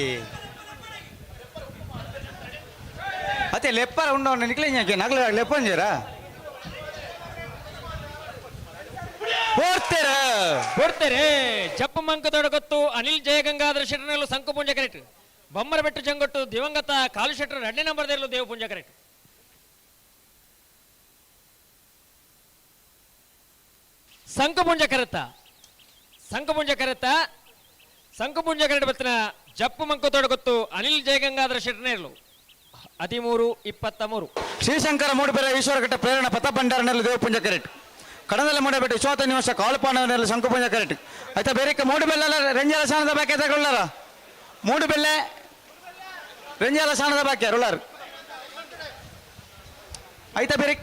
ಅತ್ತೆ ಲೆಪ್ಪರ ಉಂಡ ನಿಕ್ಲೆ ನಗಲ ಲೆಪ್ಪಂಜೇರಾ ಕೊಡ್ತೇರೆ ಕೊಡ್ತೇರೆ ಜಪ್ಪ ಮಂಕದೊಡಗತ್ತು ಅನಿಲ್ ಜಯಗಂಗಾಧರ ಶೆಟ್ಟರ್ನಲ್ಲೂ ಸಂಕುಪುಂಜ ಕರೆಕ್ಟ್ ಬೊಮ್ಮರಬೆಟ್ಟು ಜಂಗೊಟ್ಟು ದಿವಂಗತ ಕಾಲು ಶೆಟ್ಟರ್ ಎರಡನೇ ನಂಬರ್ದಲ್ಲೂ ದೇವಪುಂಜ ಕರೆಕ್ಟ್. ಸಂಕುಪುಂಜ ಕರೆತ ಸಂಕುಪುಂಜ ಕರೆತ ಸಂಕುಪುಂಜ ಕರೆಟ್ ಬತ್ತಿನ ಜಪ್ಪು ಮಂಕತೊಡಗೊತ್ತು ಅನಿಲ್ ಜಯಗಂಗಾಧರ ಶೆಟ್ಟರ್ನೇರ್ಲು 13-23. ಶ್ರೀಶಂಕರ ಮೂಡುಬೆರೆ ಈಶ್ವರಘಟ್ಟ ಪ್ರೇರಣ ಪಥ ಭಂಡಾರನಲ್ಲಿ ದೇವಪುಂಜ ಕರೆಕ್ಟ್. ಕಡದಲ್ಲ ಮೂಡಬೆಟ್ಟು ವಿಶ್ವಾತ ನಿವಾಸ ಕಾಳುಪಾನವನಲ್ಲಿ ಶಂಕುಪುಂಜ ಕರೆಕ್ಟ್. ಆಯ್ತಾ ಬೇರೆ ಮೂಡುಬೆಲ್ಲ ರಂಜಾಲ ಸಾಣದ ಬಾಕಿ ತಗೊಳ್ಳಾರ ಮೂಡುಬೆಲ್ಲೆ ರಂಜಾಲ ಸಾಣದ ಬಾಕಿ ರುಳ್ಳಾರು. ಆಯ್ತಾ ಬೇರೆ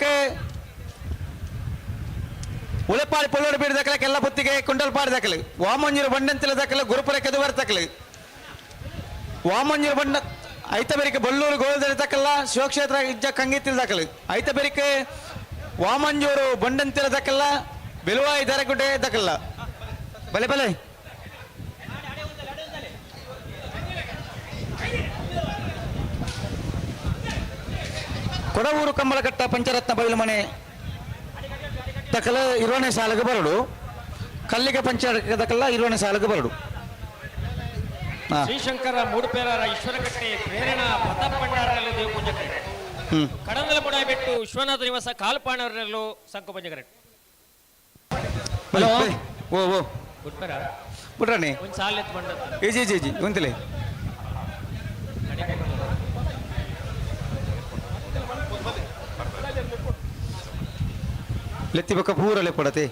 ಉಳೆಪಾಡಿ ಪೊಳ್ಳೋಡು ಬೀಡು ದಾಖಲೆ ಎಲ್ಲ ಬುತ್ತಿಗೆ ಕುಂಡಲ್ಪಾಡಿ ದಾಖಲೆ ವಾಮಂಜೂರು ಬಂಡಂತಿಲ ದಾಖಲೆ ಗುರುಪುರ ಕೆದುವರ ದಾಖಲೆ ವಾಮಂಜೂರು ಬಂಡ ಐತ ಬೇರಿಕೆ ಬೊಳ್ಳೂರು ಗೋಳದಡಿ ತಕ್ಕಲ್ಲ ಶಿವಕ್ಷೇತ್ರ ಇಜ್ಜ ಕಂಗಿತ್ತಿಲ ದಾಖಲೆ ಐತ ಬೇರಿಕೆ ವಾಮಂಜೂರು ಬಂಡಂತಿಲ ದಾಖಲ್ಲ ಬೆಲುವಾಯಿ ದರಗುಡ್ಡೆ ದಾಖಲ್ಲ ಬಲೆ ಬಲೆ ಕೊಡವೂರು ಕಂಬಳಕಟ್ಟ ಪಂಚರತ್ನ ಬೈಲು ಮನೆ ತಕಲ ಇರುವನೇ ಸಾಲಗೆ ಬರಡು ಕಲ್ಲಿಗೆ ಪಂಚ ತಕಲ್ಲ ಇರುವನೇ ಸಾಲಗೆ ಬರಡು. ಶ್ರೀಶಂಕರ ಮೂಡುಪೇರರ ಈಶ್ವರಕಟ್ಟೆ ಪ್ರೇರಣಾ ಪ್ರತಾಪ್ ಭಂಡಾರನಲ್ಲಿ ದೇವಪೂಜೆ ಕರೆಕ್ಟ್. ಕಡಂದಲ ಬೆಟ್ಟು ವಿಶ್ವನಾಥ ನಿವಾಸ ಕಾಲ್ಪಾಣವರಲ್ಲೂ ಸಂಕುಪಂಜ ಕರೆಕ್ಟ್. ಹಲೋ ಓ ಓ ಬಿಟ್ಪರ ಬಿಟ್ರಾಣಿ ಒಂದು ಸಾಲ ಎತ್ತು ಬಂದ ಈಜಿ ಈಜಿ ಈಜಿ ಉಂತಲೆ ಲೆತ್ತಿ ಬೊಕ್ಕ ಪೂರ ಲೆಪ್ಪಡತೆ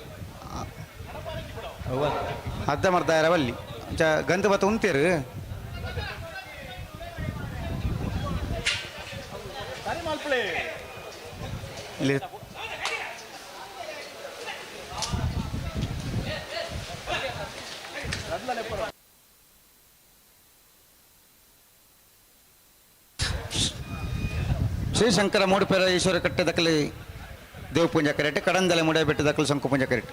ಅರ್ಧ ಮರ್ದ ಬಲ್ಲಿ ಗಂಧ ಬತ್ತ ಉಂತೇರು ಶ್ರೀಶಂಕರ ಮೂಡುಪೇರ ಈಶ್ವರ ಕಟ್ಟೆದಕಲಿ ದೇವಪೂಂಜ ಕರೆಕ್ಟ್. ಕಡಂದಲೆ ಮುಡೆ ಬೆಟ್ಟದಕಲು ಶಂಕುಪೂಂಜ ಕರೆಕ್ಟ್.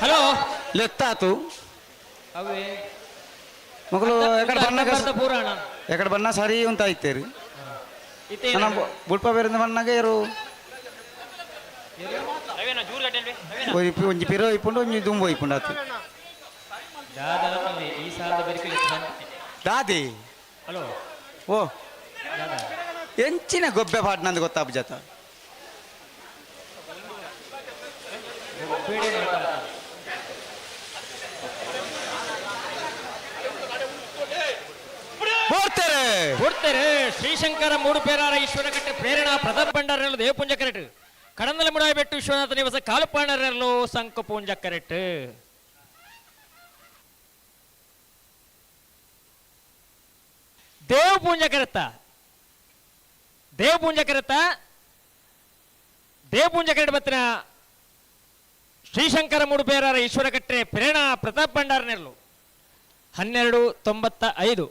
ಹಲೋ ಲೆತ್ತಾತು ಅವೇ ಮಗಳು ಎಕಡೆ ಬಣ್ಣ ಪುರಾಣ ಎಕಡೆ ಬಣ್ಣ ಸರಿ ಅಂತ ಐತೇರಿ ಬುಡ್ಪ ಬೇರಿಂದ ಬಣ್ಣಗೆ ಇರು ಒಂಜಿ ಪಿರೋ ಇಪ್ಪುಂಡು ಒಂಜಿ ದುಂಬು ಇಪ್ಪುಂಡು ಆತು ದಾದಿ ಹಲೋ ಓ ಎಂಚಿನ ಗೊಬ್ಬೆ ಪಾಟ್ ನಂದು ಗೊತ್ತಾಪ ಜಾತ ಕೊಡ್ತಾರೆ ಕೊಡ್ತಾರೆ. ಶ್ರೀಶಂಕರ ಮೂಡುಪೇರಾರ ಈಶ್ವರಕಟ್ಟೆ ಪ್ರೇರಣಾ ಪ್ರತಾಪ್ ಭಂಡಾರನಲ್ಲೂ ದೇವಪುಂಜ ಕರೆಕ್ಟ್. ಕಡಂದಲ ಮುಡಾಯಬೆಟ್ಟು ವಿಶ್ವನಾಥ ನಿವಾಸ ಕಾಲುಪಾಣರಲ್ಲೂ ಸಂಕಪುಂಜ ಕರೆಕ್ಟ್. ದೇವಪುಂಜ ಕರೆತ ದೇವಪುಂಜ ಕರೆತ ದೇವಪುಂಜ ಕರೆಟ್ ಬತ್ತಿನ ಶ್ರೀಶಂಕರ ಮೂಡುಪೇರಾರ ಈಶ್ವರಕಟ್ಟೆ ಪ್ರೇರಣಾ ಪ್ರತಾಪ್ ಭಂಡಾರನೆರಲು 12:95.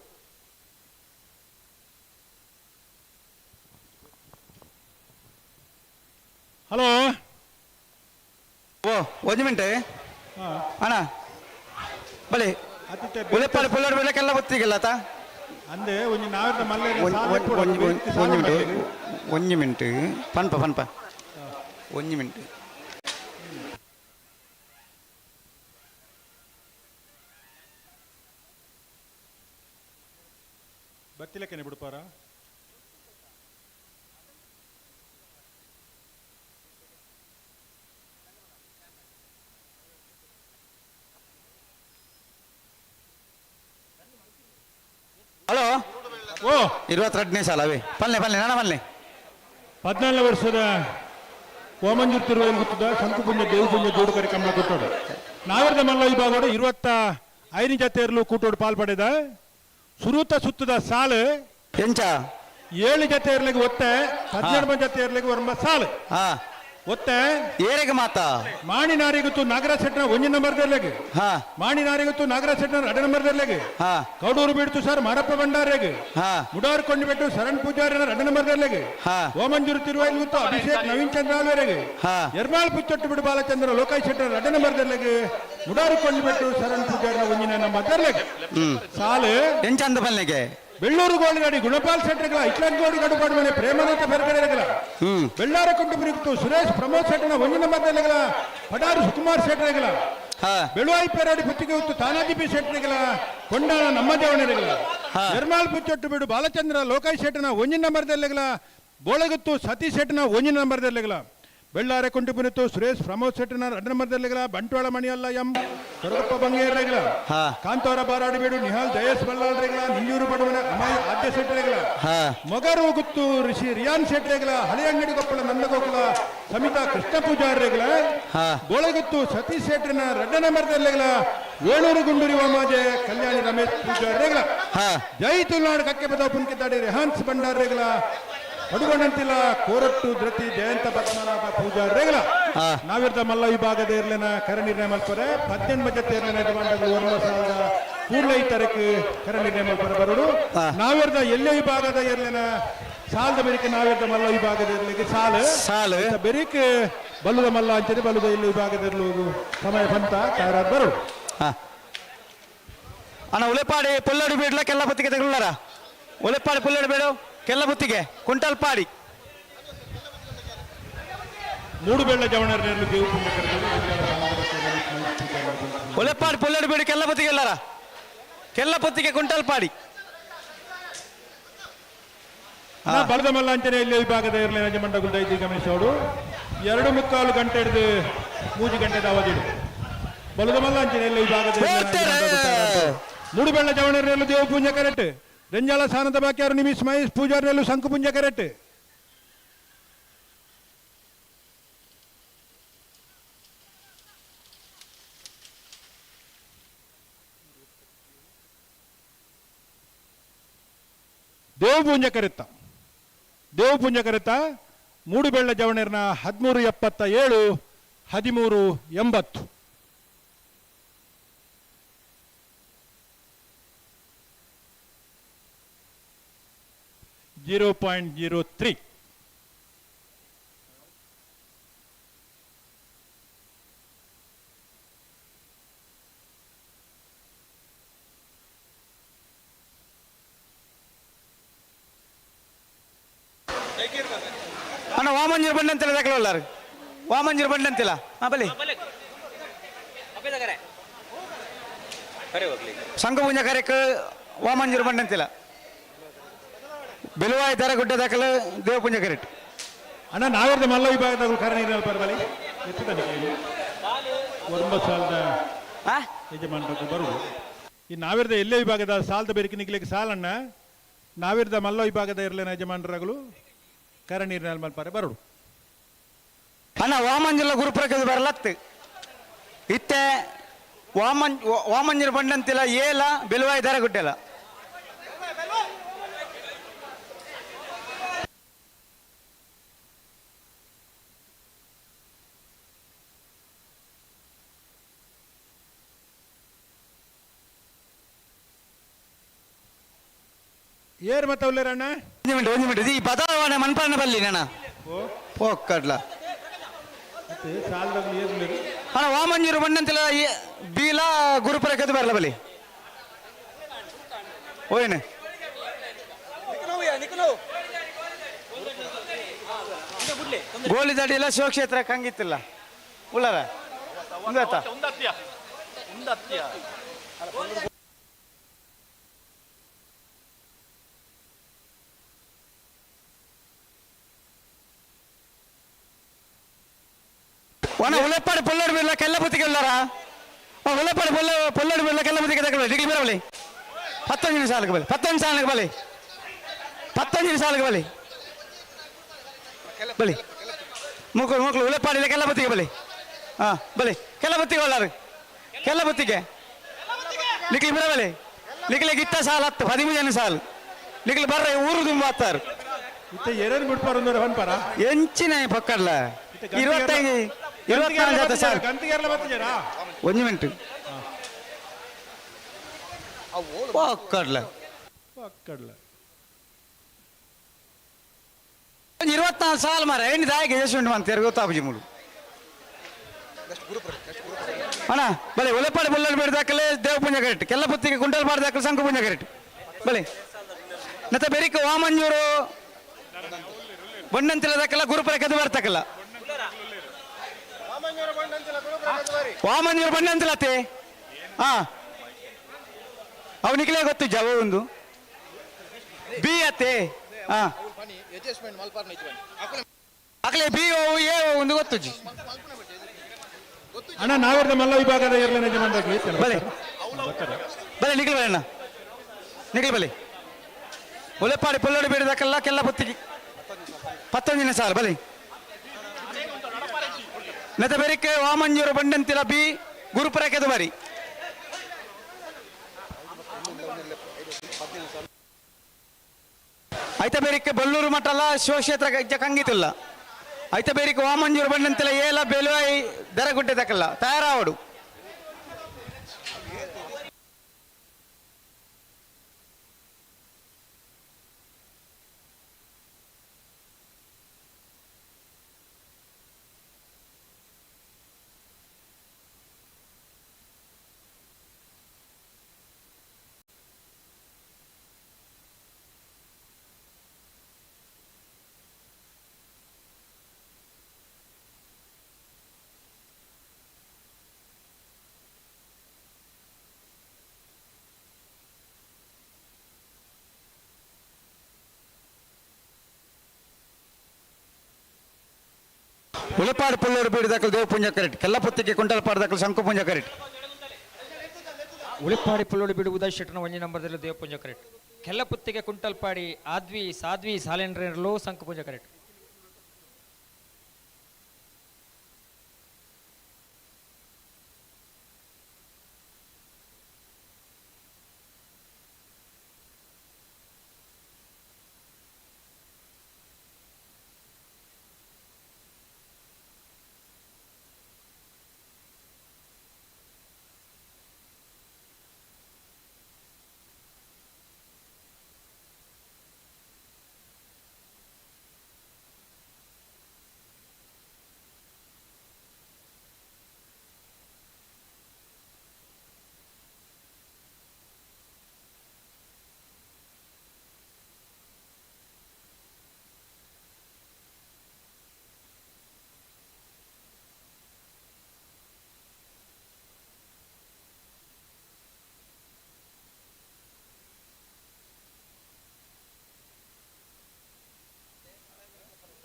ಹಲೋ ಒಂಜಿ ಮಿಂಟೆ ಅಣ್ಣ ಬಲೆ ಉಲೆಪ್ಪಾಡಿ ಪುಲ್ಲೋಡು ಬೆಳಕೆಲ್ಲ ಗೊತ್ತಿಗೆಲ್ಲ ತಾ ಅಂದೆ ಒಂಜಿ ನಾವೆರ್ದ ಮಲ್ಲೆ ಒಂಜಿ ಮಿಂಟ್ ಒಂಜಿ ಮಿಂಟ್ ಪನ್ಪ ಪನ್ಪ ಒಂಜಿ ಮಿಂಟ್ ಬತ್ತಿಲಕ್ಕನೆ ಬಿಡುಪಾರ. ಹಲೋ ಓ 22ನೇ ಸಾಲ ಅವೇ ಪಲ್ಲೆ ಪಲ್ಲೆ ನಾನ ಪಲ್ಲೆ 14 ವರ್ಷದ ಓಮಂಜೂರು ತಿರುವೈಲ್ ಗುತ್ತದ ಶಂಕುಪುಂಜ ದೇವಪುಂಜ ಜೋಡುಕರಿ ಕಮಲ ಕೊಟ್ಟೋಡು ನಾವರ್ದ ಮಲ್ಲ ವಿಭಾಗೋಡು 25 ಜತೆಯರ್ಲು ಕೂಟೋಡು ಪಾಲ್ ಪಡೆದ ಸುರೂತ ಸುತ್ತದ ಸಾಲು ಎಂಚ 7 ಜತೆಯರ್ಲಿಗೆ ಒತ್ತೆ 12 ಜತೆಯರ್ಲಿಗೆ ಒರಂಬ ಸಾಲು ಒತ್ತೆ ಏರೆಗೆ ಮಾತಾ ಮಾಣಿನಾರಿಗುತ್ತು ನಾಗರ ಸೆಟ್ನ 1 ನಂಬರ್ ದರ್ಲೆಗೆ ಮಾಣಿನಾರಿಗುತ್ತು ನಾಗರ ಸೆಟ್ನ 2 ನಂಬರ್ ದರ್ಲೆಗೆ ಕೌಡೂರು ಬಿಡ್ತು ಸರ್ ಮಾರಪ್ಪ ಭಂಡಾರಿಗೆ ಮುಡಾರ್ ಕೊಂಡಿಬೆಟ್ಟು ಶರಣ್ ಪೂಜಾರಿನ 2 ನಂಬರ್ ದರ್ಲೆಗೆ ಓಮಂಜೂರು ತಿರುವೈಲ್ ಗುತ್ತು ಅಭಿಷೇಕ್ ನವೀನ್ ಚಂದ್ರ ಆಲ್ವೆರೆಗೆ ಎರ್ಮಾಳ್ ಪುಚ್ಚೊಟ್ಟು ಬಿಡು ಬಾಲಚಂದ್ರ ಲೋಕಾಯ್ ಶೆಟ್ಟರ್ 2 ನಂಬರ್ ದರ್ಲೆಗೆ ಮುಡಾರು ಕೊಂಡಿಬೆಟ್ಟು ಶರಣ್ ಪೂಜಾರಿನ 1 ನಂಬರ್ ದರ್ಲೆಗೆ ಸಾಲು ಎಂಚಂದ ಪಲ್ಲೆಗೆ ಬೆಳ್ಳೂರು ಗೋಳಿಗಾಡಿ ಗುಣಪಾಲ್ ಶೆಟ್ಟರ್ಗಳ ಇಟ್ಲಂಗೋಡಿ ಗಡುಪಾಡು ಮನೆ ಪ್ರೇಮನಾಥ ಫೆರ್ಗಡೆಗಳ ಬೆಳ್ಳಾರ ಕೊಂಡುಬುರಿಗಿತ್ತು ಸುರೇಶ್ ಪ್ರಮೋದ್ ಶೆಟ್ಟರ್ನ 1 ನಂಬರ್ ದರ್ಲೆಗಳ ಪಡಾರು ಸುಕುಮಾರ್ ಶೆಟ್ಟರ್ಗಳ ಬೆಳುವಾಯಿ ಪೇರಾಡಿ ಪುತ್ತಿಗೆ ಉತ್ತು ತಾನಾಜಿ ಪಿ ಶೆಟ್ಟರ್ಗಳ ಕೊಂಡಾಣ ನಮ್ಮ ದೇವನರೆಗಳ ಎರ್ಮಾಲ್ ಪುಚ್ಚೊಟ್ಟು ಬಿಡು ಬಾಲಚಂದ್ರ ಲೋಕಾಯ್ ಶೆಟ್ಟರ್ನ 1 ನಂಬರ್ ದರ್ಲೆಗಳ ಬೋಳಗುತ್ತು ಸತೀಶ್ ಶೆಟ್ಟರ್ನ 1 ನಂಬರ್ ದರ್ಲೆಗಳ ಬೆಳ್ಳಾರೆ ಕೊಂಡುಪುನಿತ್ತು ಸುರೇಶ್ ಪ್ರಮೋದ್ ಶೆಟ್ಟರ್ನ 2 ನಂಬರ್ ದರ್ಲೆಗಳ ಬಂಟ್ವಾಳ ಮಣಿಯಲ್ಲ ಎಂ ಕೊರಗಪ್ಪ ಬಂಗೇರ್ರೆಗಳ ಕಾಂತಾರ ಬಾರಾಡಿ ಬೇಡು ನಿಹಾಲ್ ಜಯೇಶ್ ಬಲ್ಲಾಳ್ರೆಗಳ ನಿಂಜೂರು ಬಡವನ ಅಮಾಯ್ ಆದ್ಯ ಶೆಟ್ಟರೆಗಳ ಮೊಗರು ಗುತ್ತು ಋಷಿ ರಿಯಾನ್ ಶೆಟ್ಟರೆಗಳ ಹಳೆಯಂಗಡಿ ಕೊಪ್ಪಳ ನಂದಗೋಕುಲ ಸಮಿತಾ ಕೃಷ್ಣ ಪೂಜಾರ್ರೆಗಳ ಗೋಳಗುತ್ತು ಸತೀಶ್ ಶೆಟ್ಟರ್ನ 2 ನಂಬರ್ ದರ್ಲೆಗಳ ವೇಣೂರು ಗುಂಡೂರಿ ವಾಮಾಜೆ ಕಲ್ಯಾಣಿ ರಮೇಶ್ ಪೂಜಾರ್ರೆಗಳ ಜೈ ತುಳುನಾಡು ಕಕ್ಕೆ ಬದಾವ್ ಪುನ್ಕಿದ್ದಾಡಿ ರೆಹಾನ್ಸ್ ಭಂಡಾರ್ರೆಗಳ ಪಡುಗೊಂಡಂತಿಲ್ಲ ಕೋರಟ್ಟು ಧೃತಿ ಜಯಂತ ಪದ್ಮನಾಭ ಪೂಜಾರ್ರೆಗಳ ನಾವಿರ್ದ ಮಲ್ಲ ವಿಭಾಗದ ಇರ್ಲೆನ ಕರ ನಿರ್ಣಯ ಮಲ್ಪರೆ 18 ಮಜ ತೇರ್ಲೆನ ಯಜಮಾನಗಳು 1 ಸಾವಿರದ ಕೂಡಲೇ ಈ ತರಕ್ಕೆ ಕರ ನಿರ್ಣಯ ಮಲ್ಪರೆ ಬರೋಡು ನಾವಿರ್ದ ಎಲ್ಲೇ ವಿಭಾಗದ ಇರ್ಲೆನ ಸಾಲದ ಬೆರಿಕೆ ನಾವಿರ್ದ ಮಲ್ಲ ವಿಭಾಗದ ಇರ್ಲಿಕ್ಕೆ ಸಾಲು ಸಾಲು ಬೆರಿಕೆ ಬಲ್ಲುದ ಮಲ್ಲ ಅಂಚನೆ ಬಲ್ಲುದ ಇಲ್ಲಿ ವಿಭಾಗದ ಇರ್ಲು ಸಮಯ ಬಂತ ತಯಾರಾದ ಬರೋಡು. ಅಣ್ಣ ಉಲೆಪಾಡಿ ಪುಲ್ಲಡಿ ಬೀಡ್ಲ ಕೆಲ್ಲ ಬತ್ತಿಗೆ ತಗೊಳ್ಳಾರ ಉಲೆಪಾಡಿ ಪುಲ್ಲಡಿ ಬೇಡು ಕೆಲ್ಲ ಬುತ್ತಿಗೆ ಕುಂಟಲ್ ಪಾಡಿ ಮೂಡುಬೆಳ್ಳ ಜವಣರ ಒಲೆಪಾಡಿ ಪುಲ್ಲಡಿ ಬೇಡು ಕೆಲ್ಲ ಬುತ್ತಿಗೆ ಎಲ್ಲಾರ ಕೆಲ್ಲ ಪೊತ್ತಿಗೆ ಕುಂಟಲ್ ಪಾಡಿ ಬಲದ ಮಲ್ಲ ಅಂಚನೆ ಇಲ್ಲಿ ವಿಭಾಗದ ಇರಲಿ ಯಜಮಾನಗುಲ್ದ ಐತಿ ಗಮನಿಸೋಡು 2.75 ಗಂಟೆ ಹಿಡಿದು 3 ಗಂಟೆದ ಅವಧಿ ಬಲದ ಮಲ್ಲ ಅಂಚನೆ ಇಲ್ಲಿ ವಿಭಾಗದ ಮೂಡುಬೆಳ್ಳ ಜವಣರಲ್ಲಿ ದೇವ ಪೂಜೆ ಕರೆಕ್ಟ್ ರಂಜಾಲ ಸಾನದ ಬಾಕಿಯಾರು ನಿಮಿಷ್ ಮಹೇಶ್ ಪೂಜಾರಿಯಲ್ಲೂ ಶಂಕು ಪುಂಜ ಕರೆಕ್ಟ್ ದೇವಪೂಂಜ ಕರೆತ್ತ ದೇವಪೂಂಜ ಕರೆತ್ತ ಮೂಡುಬೆಳ್ಳ ಜವಣರ್ನ 13.77 13.80. 0.03. ಅಣ್ಣ ವಾಮಂಜೂರು ಬಂಡ ಅಂತಿಲ್ಲ ದಾಖಲೆ ವಾಮಂಜೂರು ಬಂಡ ಅಂತಿಲ್ಲ. ಹಾ ಬಲಿ ಸಂಘ ಪೂಂಜ ಕಾರ್ಯಕ್ಕೆ ವಾಮಂಜೂರು ಬಂಡ ಅಂತಿಲ್ಲ ಬೆಲುವಾಯಿ ದರ ಗುಡ್ಡ ದಾಖಲೆ ದೇವಪುಂಜ ಕರೆಕ್ಟ್. ಅಣ್ಣ ನಾವೇರ್ದ ಮಲ್ಲ ವಿಭಾಗದ ಕಾರಣ ಪರಬಲಿ 9 ಸಾಲದ ಯಜಮಾನರು ಬರುವುದು ಈ ನಾವೇರ್ದ ಎಲ್ಲೇ ವಿಭಾಗದ ಸಾಲದ ಬೆರಿಕೆ ನಿಗ್ಲಿಕ್ಕೆ ಸಾಲಣ್ಣ ನಾವೇರ್ದ ಮಲ್ಲ ವಿಭಾಗದ ಇರಲೇನ ಯಜಮಾನರಾಗಲು ಕರ ನೀರಿನ ಮಲ್ಪಾರೆ ಬರುಡು. ಅಣ್ಣ ವಾಮಂಜುಲ ಗುರುಪ್ರಕೃತಿ ಬರಲತ್ತು ಇತ್ತೆ ವಾಮಂಜೂರು ಬಂಡಂತಿಲ್ಲ ಏಲ ಬೆಲುವಾಯಿ ದರ ಗುಡ್ಡೆಲ್ಲ. ಏರ್ ಮತ್ತೆ ಉಲ್ಲೇರಣ್ಣ ಒಂದು ಮಿನಿಟ್ ಈ ಬದಲಾವಣೆ ಮನ್ಪಣ್ಣ ಬಲ್ಲಿ ನನ್ನ ಪೋಕ್ಕಡ್ಲ ಸಾಲದಾಗ ಏರ್. ಅಣ್ಣ ವಾಮಂಜೂರು ಬಣ್ಣಂತೆಲ್ಲ ಬೀಲ ಗುರುಪುರ ಕದ್ದು ಬರಲ್ಲ ಬಲಿ ಓಯ್ ಗೋಲಿ ದಡಿಲ್ಲ ಶಿವಕ್ಷೇತ್ರ ಕಂಗಿತ್ತಿಲ್ಲ ಉಳ್ಳಾರ ಉಂದಾತ ಒಣ ಉಲೆಪ್ಪಾಡಿ ಪೊಲ್ಲಡು ಬಿಲ್ಲ ಕೆಲ್ಲಪತಿಗೆ ಉಳ್ಳಾರ ಉಲೆಪ್ಪಾಡಿ ಪೊಲ್ಲ ಪೊಲ್ಲಡು ಬಿಲ್ಲ ಕೆಲ್ಲಪತಿಗೆ ತಗೊಳ್ಳಿ ಡಿಗ್ಲಿ ಬರಬಲಿ 19 ಸಾಲಕ್ಕೆ ಬಲಿ 19 ಸಾಲಕ್ಕೆ ಬಲಿ 19 ಸಾಲಕ್ಕೆ ಬಲಿ ಬಲಿ ಮೂಕರು ಮೂಕಲು ಉಲೆಪ್ಪಾಡಿಲ್ಲ ಕೆಲ್ಲಪತಿಗೆ ಬಲಿ ಹಾಂ ಬಲಿ ಕೆಲ್ಲಪತಿಗೆ ಒಳ್ಳಾರು ಕೆಲ್ಲಪತಿಗೆ ನಿಕ್ಲಿ ಬರಬಲಿ ನಿಕ್ಲಿ ಗಿಟ್ಟ ಸಾಲ ಹತ್ತು 13 ಜನ ಸಾಲು ನಿಕ್ಲಿ ಬರ್ರ ಊರು ತುಂಬ ಹತ್ತಾರು ಇತ್ತೆ ಏನೇನು ಬಿಡ್ಪಾರ ಒಂದೂರ ಹೊನ್ಪಾರ ಎಂಚಿನ ಪಕ್ಕಡ್ಲ 25 24 ಜಾತ ಸಾಲು ಗಂತಿಗೆಲ್ಲ ಬರ್ತಿದ್ದೀರಾ ಒಂದು ಮಿನಿಟ್ ಪಕ್ಕಡ್ಲ ಪಕ್ಕಡ್ಲ 24 ಸಾಲು ಮಾರ ಏನು ದಾಯಿಗೆ ಎಷ್ಟು ಉಂಟು ಅಂತ ಗೊತ್ತಾಪುಜಿ ಮೂಡು ಅಣ್ಣ ಬಲೆ ಒಲೆಪಾಡಿ ಬೊಲ್ಲಲ್ಲಿ ಬೇಡ ದೇವ ಪುಂಜ ಕರೆಕ್ಟ್ ಕೆಲ್ಲ ಪುತ್ತಿಗೆ ಕುಂಟಲ್ ಪಾಡ್ದಾಕಲೆ ಶಂಕು ಪುಂಜ ಕರೆಕ್ಟ್ ಬಲೆ ಮತ್ತೆ ಬೆರಿಕ ವಾಮಂಜೂರು ಬಣ್ಣಂತಿಲ್ಲದಕ್ಕೆಲ್ಲ ಗುರುಪುರ ಕದ್ದು ಬರ್ತಕ್ಕಲ್ಲ ವಾಮಂಜೂರು ಬಣ್ಣಂತಿಲ್ಲತ್ತೆ ಹಾ ಅವನಿಗಲೇ ಗೊತ್ತು ಜವ ಒಂದು ಬಿ ಅತ್ತೆ ಹಾ ಆಗಲೇ ಬಿ ಓ ಎ ಒಂದು ಗೊತ್ತು ಜಿ ಅಣ್ಣ ನಾವೇರ್ದ ಮಲ್ಲ ವಿಭಾಗದ ಇರಲಿ ಯಜಮಾನ್ರಾಗಿ ಬಲೆ ಬಲೆ ನಿಖಿಲ್ ಬಲೆ ಅಣ್ಣ ನಿಖಿಲ್ ಬಲೆ ಒಲೆಪಾಡಿ ಪೊಲ್ಲಡಿ ಬೇಡದಕ್ಕೆಲ್ಲ ಕೆಲ್ಲ ಪೊತ್ತಿಗೆ 19 ಸಾಲು ಬಲೆ ನೆತ ಬೆರಿಕೆ ವಾಮಂಜೂರು ಬಂಡಂತಿಲ ಬಿ ಗುರುಪುರ ಕೆದುಬಾರಿ ಐತ ಬೇರಿಕೆ ಬಲ್ಲೂರು ಮಠಲ್ಲ ಶಿವಕ್ಷೇತ್ರ ಕಂಗಿತಿಲ್ಲ ಐತ ಬೇರಿಕೆ ವಾಮಂಜೂರು ಬಂಡಂತಿಲ್ಲ ಏಲ ಬೆಲುವಾಯಿ ದರಗುಡ್ಡೆ ತಕಲ್ಲ ತಯಾರಾವಡು ಉಳಿಪಾಡು ಪುಲ್ಲೂರು ಬೀಡಿದಾಕಲು ದೇವ ಪುಂಜ ಕರೆಕ್ಟ್ ಕೆಲ್ಲಪುತ್ತಿಗೆ ಕುಂಟಲ್ಪಾಡು ದಾಖಲು ಶಂಕು ಪುಂಜ ಕರೆಕ್ಟ್ ಉಳಿಪಾಡಿ ಪುಲ್ಲೋಡಿ ಬಿಡು ಉದಯ್ ಶೆಟ್ಟನ ಒಂಜಿ ನಂಬರ್ದಲ್ಲಿ ದೇವಪುಂಜ ಕರೆಕ್ಟ್ ಕೆಲ್ಲಪುತ್ತಿಗೆ ಕುಂಟಲ್ಪಾಡಿ ಆದ್ವಿ ಸಾದ್ವಿ ಸಾಲೆಂಡ್ರಲ್ಲೂ ಸಂಕಪುಂಜ ಕರೆಕ್ಟ್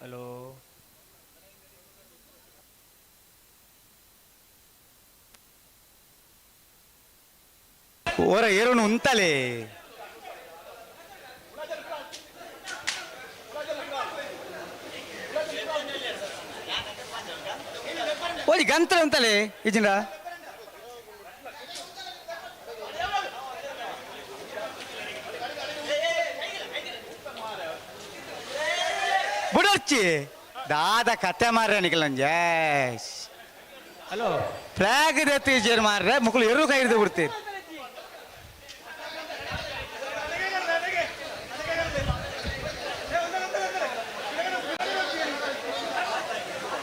ಹಲೋ ಓರ ಏರೋನು ಉಂತಲೇ ಓದಿ ಗಂತ್ರ ಉಂತಲೇ ಇಜಿಂದ ಬುಡರ್ಚಿ ದಾದ ಕತೆ ಮಾರ್ರೆ ನಿಖಿಲ್ ಹಲೋ ಫ್ಲಾಗ್ ದತ್ತಿ ಮಾರ್ರೆ ಮುಕ್ಕಳು ಎರು ಕೈ ಹಿಡಿದು ಬಿಡ್ತೀರಿ.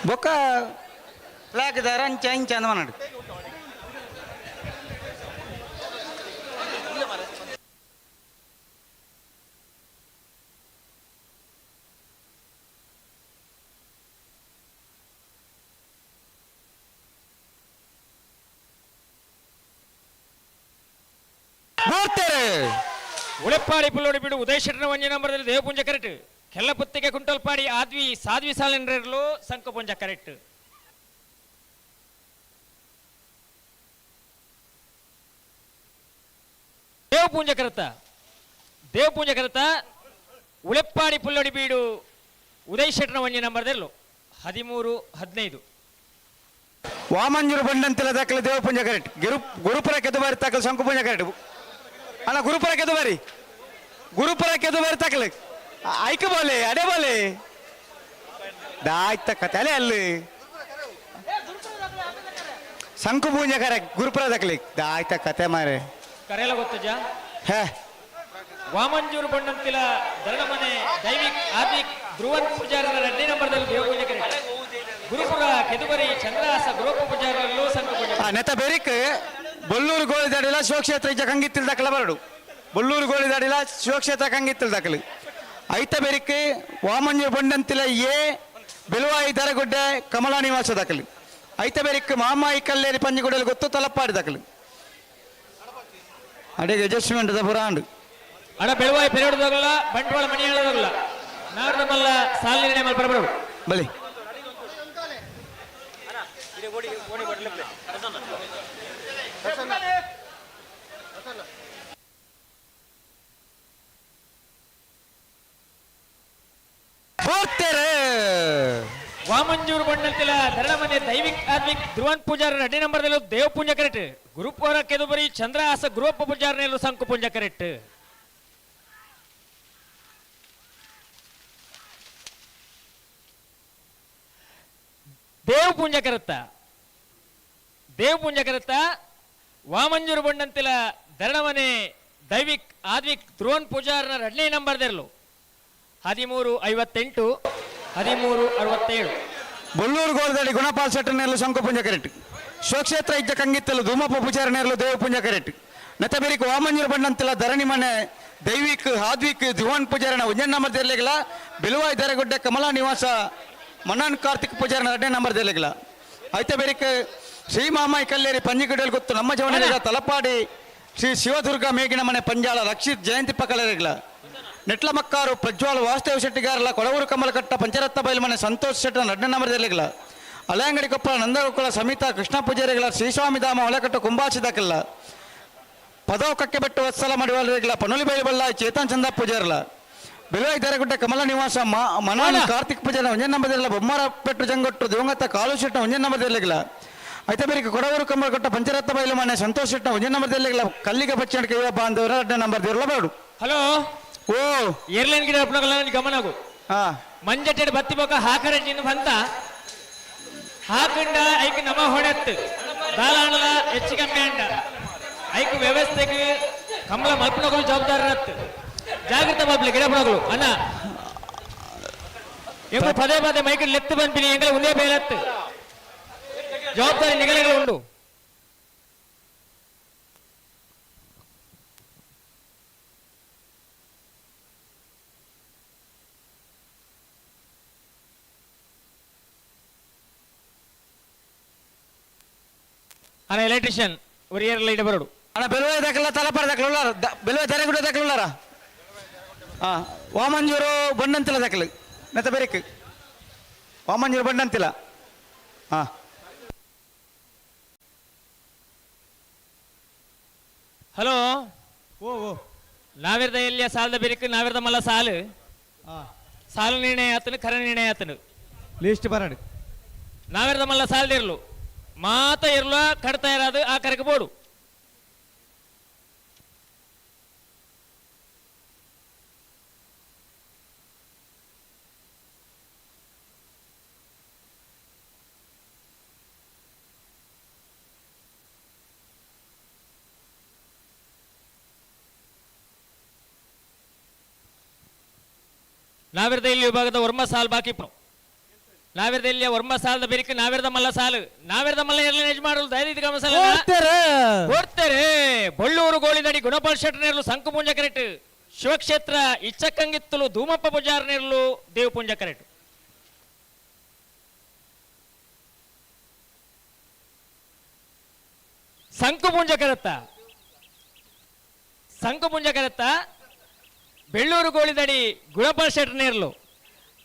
ಬೊಕ್ಕ ಲಾಕಿದಾರ ಅಂಚ ಇಂಚ ಅಂದ ಮನಡು. ಉಳೆಪ್ಪಾಡಿ ಪುಲ್ಲೋಡಿ ಬಿಡು ಉದಯ ಶೆಟ್ಟನ ಒಂಜಿ ನಂಬರ್ದಲ್ಲಿ ದೇವಪುಂಜ ಕರೆಕ್ಟ್. ಕೆಲ್ಲಪುತ್ತಿಗೆ ಕುಂಟಲ್ಪಾಡಿ ಆದ್ವಿ ಸಾದ್ವಿ ಸಾಲನ್ರಲ್ಲೂ ಸಂಕಪುಂಜ ಕರೆಕ್ಟ್. ದೇವಪೂಂಜ ಕರತ ದೇವಪೂಂಜ ಕರತ ಉಳೆಪ್ಪಾಡಿ ಪುಲ್ಲೋಡಿ ಬೀಡು ಉದಯ ಶೆಟ್ಟನ ಒಂಜಿ ನಂಬರ್ದಲ್ಲೂ 13 15. ವಾಮಂಜೂರು ಬಂಡಂತಿಲ್ಲ ದಾಖಲೆ ದೇವಪುಂಜ ಕರೆಕ್ಟ್. ಗುರುಪುರ ಕೆದುಬಾರಿ ತಾಕಲು ಶಂಕುಪುಂಜ ಕರೆಕ್ಟ್. ಅಣ್ಣ ಗುರುಪುರ ಕೆದುಬಾರಿ, ಗುರುಪುರ ಕೆದುಬಾರಿ ತಾಕಲು ಐಕ ಬೋಲೆ ಅಡೆ ಬೋಲೆ ದಾಯ್ತ ಕತೆ ಅಲ್ಲಿ ಶಂಕುಪೂಂಜ ಕರೆಕ್ಟ್ ಗುರುಪುರ ದಾಖಲೆ ದಾಯ್ತ ಕತೆ ಮಾರೆ ಕರೆಯಲ್ಲ ಗೊತ್ತಜ. ಹೇ ವಾಮಂಜೂರು ಬಂಡಂತಿಲ ಧರಣಮನೆ ದೈವಿಕ್ ಆದ್ವಿಕ್ ಧ್ರುವನ್ ಪೂಜಾರರ 2ನೇ ನಂಬರ್ದಲ್ಲಿ ದೇವಪೂಜೆ ಕರೆಕ್ಟ್. ಗುರುಪುರ ಕೆದುಬರಿ ಚಂದ್ರಹಾಸ ಗುರುಪ ಪೂಜಾರರಲ್ಲೂ ಸಂಘ ಪೂಜೆ. ನೆತ ಬೇರಿಕ್ ಬೊಲ್ಲೂರು ಗೋಳಿದಾಡಿಲ ಶಿವಕ್ಷೇತ್ರ ಇಜ್ಜ ಕಂಗಿತ್ತಿಲ್ ದಾಖಲೆ ಬರಡು. ಬೊಲ್ಲೂರು ಗೋಳಿದಾಡಿಲ ಶಿವಕ್ಷೇತ್ರ ಕಂಗಿತ್ತಿಲ್ ದಾಖಲೆ ಐತ ಬೇರಿಕ್ ವಾಮಂಜೂರು ಬಂಡಂತಿಲ ಎ ಬೆಲುವಾಯಿ ದರಗುಡ್ಡೆ ಕಮಲಾ ನಿವಾಸ ದಾಖಲೆ ಐತ ಬೇರಿಕ್ ಮಾಮಾಯಿ ಕಲ್ಲೇರಿ ಪಂಜಿಗುಡಲ್ಲಿ ಗೊತ್ತು ತಲಪ್ಪಾಡಿ ದಾಖಲೆ ಅಡಿಗೆ ಅಡ್ಜಸ್ಟ್ಮೆಂಟ್ ಪುರಾಂಡು. ಅಡ ಬೆಳವಾಯಿ ಪೆರಡದಾಗಲ್ಲ ಬಂಟ್ವಾಳ ಮಣಿ ಹೇಳೋದಾಗಲ್ಲ ನಾಡ್ದಮಲ್ಲ ಸಾಲ ನಿರ್ಣಯ ಮಲ್ಪ ಬರಬರು ಬಲಿ ವಾಮಂಜೂರು ಬಂಡಂತಿಲ ಧರಣಮನೆ ದೈವಿಕ್ ಆದ್ವಿಕ್ ಧ್ರುವನ್ ಪೂಜಾರ 2ನೇ ನಂಬರ್ದಲ್ಲೂ ದೇವ ಪೂಂಜ ಕರೆಕ್ಟ್. ಗುರುಪುರ ಕೆದುಬರಿ ಚಂದ್ರಹಾಸ ಗುರುಪ್ಪ ಪೂಜಾರನೆಲ್ಲೂ ಸಂಕು ಪೂಂಜ ಕರೆಕ್ಟ್. ದೇವ ಪೂಂಜ ಕರತ್ತ ದೇವ ಪೂಂಜ ಕರತ್ತ ವಾಮಂಜೂರು ಬಂಡಂತಿಲ ಧರಣಮನೆ ದೈವಿಕ್ ಆದ್ವಿಕ್ ಧ್ರುವನ್ ಪೂಜಾರನ 2ನೇ ನಂಬರ್ದಲ್ಲೂ 13 58 13 67. ಬೊಲ್ಲೂರು ಗೋಳದಡಿ ಗುಣಪಾಲ್ ಶೆಟ್ಟರ್ನೆಲ್ಲ ಶಂಕುಪುಂಜ ಕರೆಕ್ಟ್. ಶಿವಕ್ಷೇತ್ರ ಇಜ್ಜ ಕಂಗಿತ್ತಲು ಧೂಮಪ್ಪ ಪೂಜಾರನೆಲ್ಲ ದೇವಪುಂಜ ಕರೆಕ್ಟ್. ನೆತಬೇರಿಕ್ ವಾಮಂಜೂರು ಬಂಡಂತಿಲ ಧರಣಿ ಮನೆ ದೈವಿಕ್ ಹಾದ್ವಿಕ್ ಧ್ರುವನ್ ಪೂಜಾರನ 1ನೇ ನಂಬರ್ ದೇರ್ಲಿಗಿಲ್ಲ. ಬೆಲುವಾಯಿ ದರಗುಡ್ಡೆ ಕಮಲಾ ನಿವಾಸ ಮನ್ನನ್ ಕಾರ್ತಿಕ್ ಪೂಜಾರನ 2ನೇ ನಂಬರ್ ದೇರ್ಲಿಗಿಲ್ಲ. ಐತ ಬೇರಿಕ್ ಶ್ರೀ ಮಾಮಾಯಿ ಕಲ್ಲೇರಿ ಪಂಜಿಗುಡಲ್ ಗೊತ್ತು ನಮ್ಮ ಜವನರಿಗ ತಲಪಾಡಿ ಶ್ರೀ ಶಿವದುರ್ಗ ಮೇಗಿನ ಮನೆ ಪಂಜಾಳ ರಕ್ಷಿತ್ ಜಯಂತಿ ಪಕಲರಿಗಿಲ್ಲ. ನೆಟ್ಲಮಕ್ಕಾರು ಪ್ರಜ್ವಾಲ್ ವಾಸುದೇವ ಶೆಟ್ಟಿಗಾರಲ ಕೊಡವೂರು ಕಮಲಕಟ್ಟ ಪಂಚರತ್ನ ಬೈಲು ಮನೆ ಸಂತೋಷ್ ಶೆಟ್ಟರ 2ನೇ ನಂಬರ್ ದೇರ್ಲಿಗಿಲ್ಲ. ಅಲೆಯಂಗಡಿ ಕೊಪ್ಪಳ ನಂದಗೋಕುಲ ಸಮಿತ ಕೃಷ್ಣ ಪೂಜಾರಿಗಳ ಶ್ರೀಸ್ವಾಮಿ ಧಾಮ ಹೊಲಕಟ್ಟು ಕುಂಬಾಸಿ ದಾಖಲ ಪದವು ಕಕ್ಕೆ ಬೆಟ್ಟು ವತ್ಸಲ ಮಾಡುವವರಿಗಳ ಪನೋಲಿ ಬೈಲು ಬಲ್ಲ ಚೇತನ್ ಚಂದ ಪೂಜಾರಲ ಬೆಲುವಾಯಿ ದರಗುಡ್ಡೆ ಕಮಲ ನಿವಾಸ ಮನಾನಿ ಕಾರ್ತಿಕ್ ಪೂಜಾರ 1ನೇ ನಂಬರ್ ದೇರ್ಲಿಲ್ಲ. ಬೊಮ್ಮಾರ ಪೆಟ್ಟು ಜಂಗೊಟ್ಟು ದಿವಂಗತ ಕಾಲು ಶೆಟ್ಟ 1ನೇ ನಂಬರ್ ದೇರ್ಲಿಗಿಲ್ಲ. ಐತ ಬೇರಿಕೆ ಕೊಡವೂರು ಕಮಲಕಟ್ಟ ಪಂಚರತ್ನ ಬೈಲು ಮನೆ ಸಂತೋಷ್ ಶೆಟ್ಟ 1ನೇ ನಂಬರ್ ದೇರ್ಲಿಗಿಲ್ಲ. ಕಲ್ಲಿಗೆ ಬಚ್ಚಣಕ್ಕೆ ಯುವ ಬಾಂಧವರ 2ನೇ ನಂಬರ್ ದೇರ್ಲ ಬೇಡು. ಹಲೋ ಓ ಏರ್ಲೈನ್ ಗಿಡ ಗಮನಗು ಮಂಜಟ್ಟೆಡ್ ಬತ್ತಿ ಬೊಕ ಹಾಕರಂಜಿನ ಬಂತ ಹಾಕಂಡ ಐಕ್ ನಮ ಹೊಡೆತ್ ದಾಲಾಣಲ ಹೆಚ್ಚು ಕಮ್ಮಿ ಅಂಡ ಐಕ್ ವ್ಯವಸ್ಥೆಗೆ ಕಮಲ ಮಲ್ಪನಗಳು ಜವಾಬ್ದಾರರತ್ ಜಾಗೃತ ಮಲ್ಪಲೆ ಗಿಡಪಣಗಳು ಅಣ್ಣ ಎಂಬ ಪದೇ ಪದೇ ಮೈಕ್ ಲೆತ್ತು ಬಂಪಿನಿ ಎಂಗಲ ಒಂದೇ ಬೇಲತ್ತು ಜವಾಬ್ದಾರಿ ನಿಗಲೆಗಳು ಉಂಡು. ಅಣ್ಣ ಎಲೆಕ್ಟ್ರಿಷಿಯನ್ ಒರಿಯರ್ ಲೈಟ್ ಬರೋಡು. ಅಣ್ಣ ಬೆಲುವಾಯಿ ದಾಖಲ ತಲಪಾಡಿ ದಾಖಲೆ ಉಳ್ಳಾರ ಬೆಲುವಾಯಿ ದರಗುಡ್ಡೆ ದಾಖಲೆ ಉಳ್ಳಾರ ವಾಮಂಜೂರು ಬಂಡಂತಿಲ್ಲ ದಾಖಲೆ ನೆತ ಬೇರಿಕ್ ವಾಮಂಜೂರು ಬಂಡಂತಿಲ್ಲ. ಹಲೋ ಓ ಓ ನಾವಿರ್ದ ಎಲ್ಲಿಯ ಸಾಲದ ಬೇರಿಕ್ ನಾವಿರ್ದ ಮಲ್ಲ ಸಾಲು ಸಾಲು ನಿರ್ಣಯ ಆತನು ಖರ ನಿರ್ಣಯ ಆತನು ಲಿಸ್ಟ್ ಬರಡು. ನಾವಿರ್ದ ಮಲ್ಲ ಸಾಲದಿರ್ಲು ಮಾತ ಇರ್ಲ ಕಡ್ತಾ ಇರೋದು ಆ ಕರೆಗೆ ಬೋಡು. ನಾವಿರ್ದ ಇಲ್ಲಿ ವಿಭಾಗದ ವರ್ಮ ಸಾಲ್ ಬಾಕಿ. ನಾವೆರ್ದೆಲ್ಲಿಯ ವರ್ಮ ಸಾಲದ ಬೆರಿಕ ನಾವೆರ್ದ ಮಲ್ಲ ಸಾಲು ನಾವೆರ್ದ ಮಲ್ಲ ಎಲ್ಲ ಯಜಮಾನರು ದಯವಿಟ್ಟು ಗಮನಿಸಲ್ಲ ಕೊಡ್ತಾರೆ. ಬೊಳ್ಳೂರು ಗೋಳಿದಡಿ ಗುಣಪಾಲ್ ಶೆಟ್ಟರ್ ಸಂಕು ಪೂಂಜ ಕರೆಕ್ಟ್. ಶಿವಕ್ಷೇತ್ರ ಇಚ್ಚಕ್ಕಂಗಿತ್ತಲು ಧೂಮಪ್ಪ ಪೂಜಾರ ನೇರಲು ದೇವ ಪೂಂಜ ಕರೆಕ್ಟ್. ಸಂಕು ಪೂಂಜ ಕರತ್ತ ಸಂಕು ಪೂಂಜ ಕರತ್ತ ಬೆಳ್ಳೂರು ಗೋಳಿದಡಿ ಗುಣಪಾಲ್ ಶೆಟ್ಟರ್ ನೇರಲು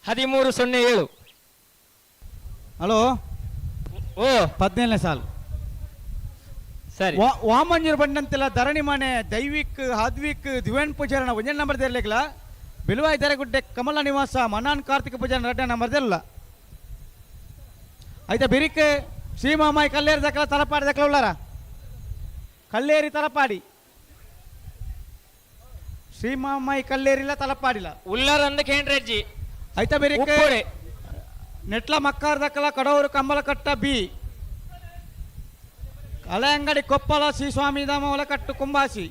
13:07. ಹಲೋ ಓ 17ನೇ ಸಾಲು ಸರಿ. ವಾಮಂಜೂರು ಬಂಡಂತೆಲ್ಲ ಧರಣಿ ಮನೆ ದೈವಿಕ್ ಹಾದ್ವಿಕ್ ದಿವೇನ್ ಪೂಜಾರನ ಒಂಜನೇ ನಂಬರ್ ದೇರ್ಲಿಕ್ಲ ಬಿಲುವಾಯಿ ದರಗುಡ್ಡೆ ಕಮಲ ನಿವಾಸ ಮನಾನ್ ಕಾರ್ತಿಕ ಪೂಜಾರನ ಎರಡನೇ ನಂಬರ್ ದೇರ್ಲ ಆಯ್ತಾ. ಬಿರಿಕ್ ಶ್ರೀಮಾಮಾಯಿ ಕಲ್ಲೇರಿ ದಕ್ಕಲ ತಲಪಾಡಿ ದಕ್ಕಲ ಉಳ್ಳಾರ ಕಲ್ಲೇರಿ ತಲಪಾಡಿ ಶ್ರೀಮಾಮಾಯಿ ಕಲ್ಲೇರಿಲ್ಲ ತಲಪಾಡಿಲ್ಲ ಉಲ್ಲಾರ ಅಂದ ಕೇಂದ್ರಜ್ಜಿ ಆಯ್ತಾ. ಬಿರಿಕ್ ನೆಟ್ಲ ಮಕ್ಕಾರ ದಕ್ಕಲ ಕಡವರು ಕಂಬಲಕಟ್ಟ ಬಿ ಹಳೆಯಂಗಡಿ ಕೊಪ್ಪಳ ಶ್ರೀ ಸ್ವಾಮಿ ಧಾಮ ಒಲಕಟ್ಟು ಕುಂಬಾಸಿ.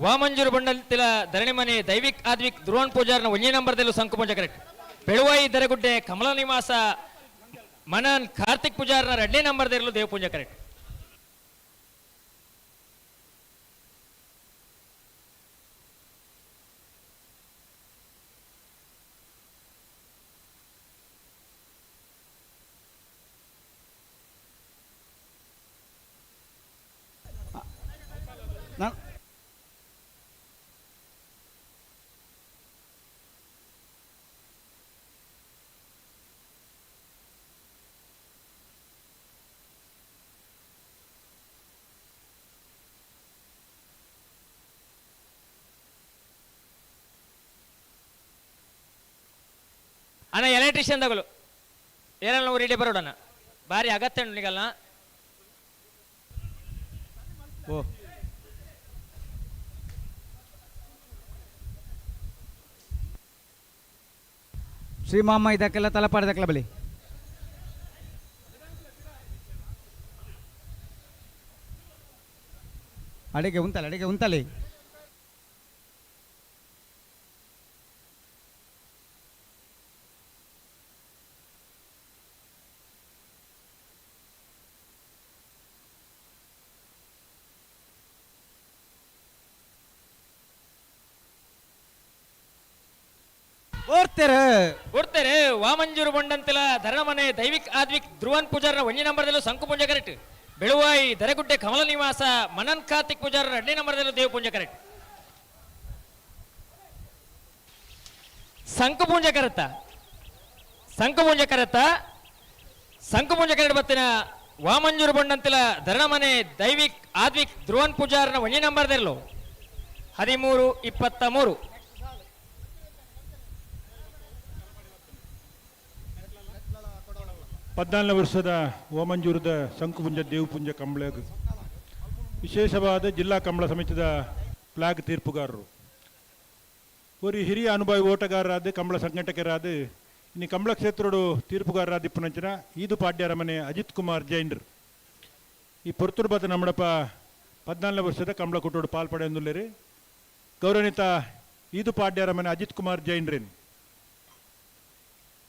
ವಾಮಂಜೂರು ಬಂಡಲ್ತಿಲ ಧರಣಿಮನೆ ದೈವಿಕ್ ಆದ್ವಿಕ್ ಧ್ರುವನ್ ಪೂಜಾರ್ನ ಒಂದೇ ನಂಬರ್ದಲ್ಲೂ ಸಂಕು ಪೂಜಾ ಕರೆಕ್ಟ್. ಬೆಳುವಾಯಿ ದರಗುಡ್ಡೆ ಕಮಲ ನಿವಾಸ ಮನನ್ ಕಾರ್ತಿಕ್ ಪೂಜಾರ್ನ ಎರಡನೇ ನಂಬರ್ದಲ್ಲೂ ದೇವ ಪೂಜಾ ಕರೆಕ್ಟ್. ಅಣ್ಣ ಎಲೆಕ್ಟ್ರಿಷಿಯನ್ ತಗೊಳ್ಳು ಏನೆಲ್ಲ ರೆಡಿ ಬರೋಡಣ್ಣ ಭಾರಿ ಅಗತ್ಯ ನಿಗಲ್ಲ. ಓ ಶ್ರೀಮಾಮ ಇದಕ್ಕೆಲ್ಲ ತಲಪಾಡಿ ದಕ್ಕಲ ಬಲಿ ಅಡಿಗೆ ಉಂತಲೆ ಅಡಿಗೆ ಉಂತಲೆ. ಓಡ್ತಾರೆ ಓಡ್ತಾರೆ. ವಾಮಂಜೂರು ಬಂಡಂತೆಲ ಧರಣಮನೆ ದೈವಿಕ್ ಆದ್ವಿಕ್ ಧ್ರುವನ್ ಪೂಜಾರನ ಒಂದೇ ನಂಬರ್ದಲ್ಲೂ ಸಂಕು ಪೂಂಜ ಕರೆಕ್ಟ್. ಬೆಳುವಾಯಿ ದರಗುಡ್ಡೆ ಕಮಲ ನಿವಾಸ ಮನನ್ ಕಾರ್ತಿಕ್ ಪೂಜಾರನ ಎರಡನೇ ನಂಬರ್ದಲ್ಲೂ ದೇವ ಪೂಂಜ ಕರೆಕ್ಟ್. ಸಂಕು ಪೂಂಜ ಕರತ್ತ ಸಂಕು ಪೂಂಜ ಕರತ್ತ ಸಂಕು ಪೂಂಜ ಕರೆಕ್ಟ್ ಬತ್ತಿನ ವಾಮಂಜೂರು ಬಂಡಂತೆಲ ಧರಣಮನೆ ದೈವಿಕ್ ಆದ್ವಿಕ್ ಧ್ರುವನ್ ಪೂಜಾರನ ಒಂದೇ ನಂಬರ್ದಲ್ಲೂ 13:23. 14ನೇ ವರ್ಷದ ಓಮಂಜೂರದ ಶಂಕುಪುಂಜ ದೇವಪುಂಜ ಕಂಬಳ ವಿಶೇಷವಾದ ಜಿಲ್ಲಾ ಕಂಬಳ ಸಮಿತಿಯ ಫ್ಲಾಗ್ ತೀರ್ಪುಗಾರರು ಒರಿ ಹಿರಿಯ ಅನುಭವಿ ಓಟಗಾರರಾದ ಕಂಬಳ ಸಂಘಟಕರಾದ ಇನ್ನು ಕಂಬಳ ಕ್ಷೇತ್ರೋಡು ತೀರ್ಪುಗಾರರಾದ ಇಪ್ಪುನಂಚಿನ ಈದು ಪಾಡ್ಯರ ಮನೆ ಅಜಿತ್ ಕುಮಾರ್ ಜೈನ್ರು ಈ ಪೊರ್ತುರು ಬತ್ತ ನಮ್ಮಡಪ್ಪ 14ನೇ ವರ್ಷದ ಕಂಬಳ ಕೂಟೋಡು ಪಾಲ್ಪಡೆಯೊಂದುಲ್ಲೇರಿ ಗೌರವಾನ್ವಿತ ಈದು ಪಾಡ್ಯರ ಮನೆ ಅಜಿತ್ ಕುಮಾರ್ ಜೈನ್ರೇನ್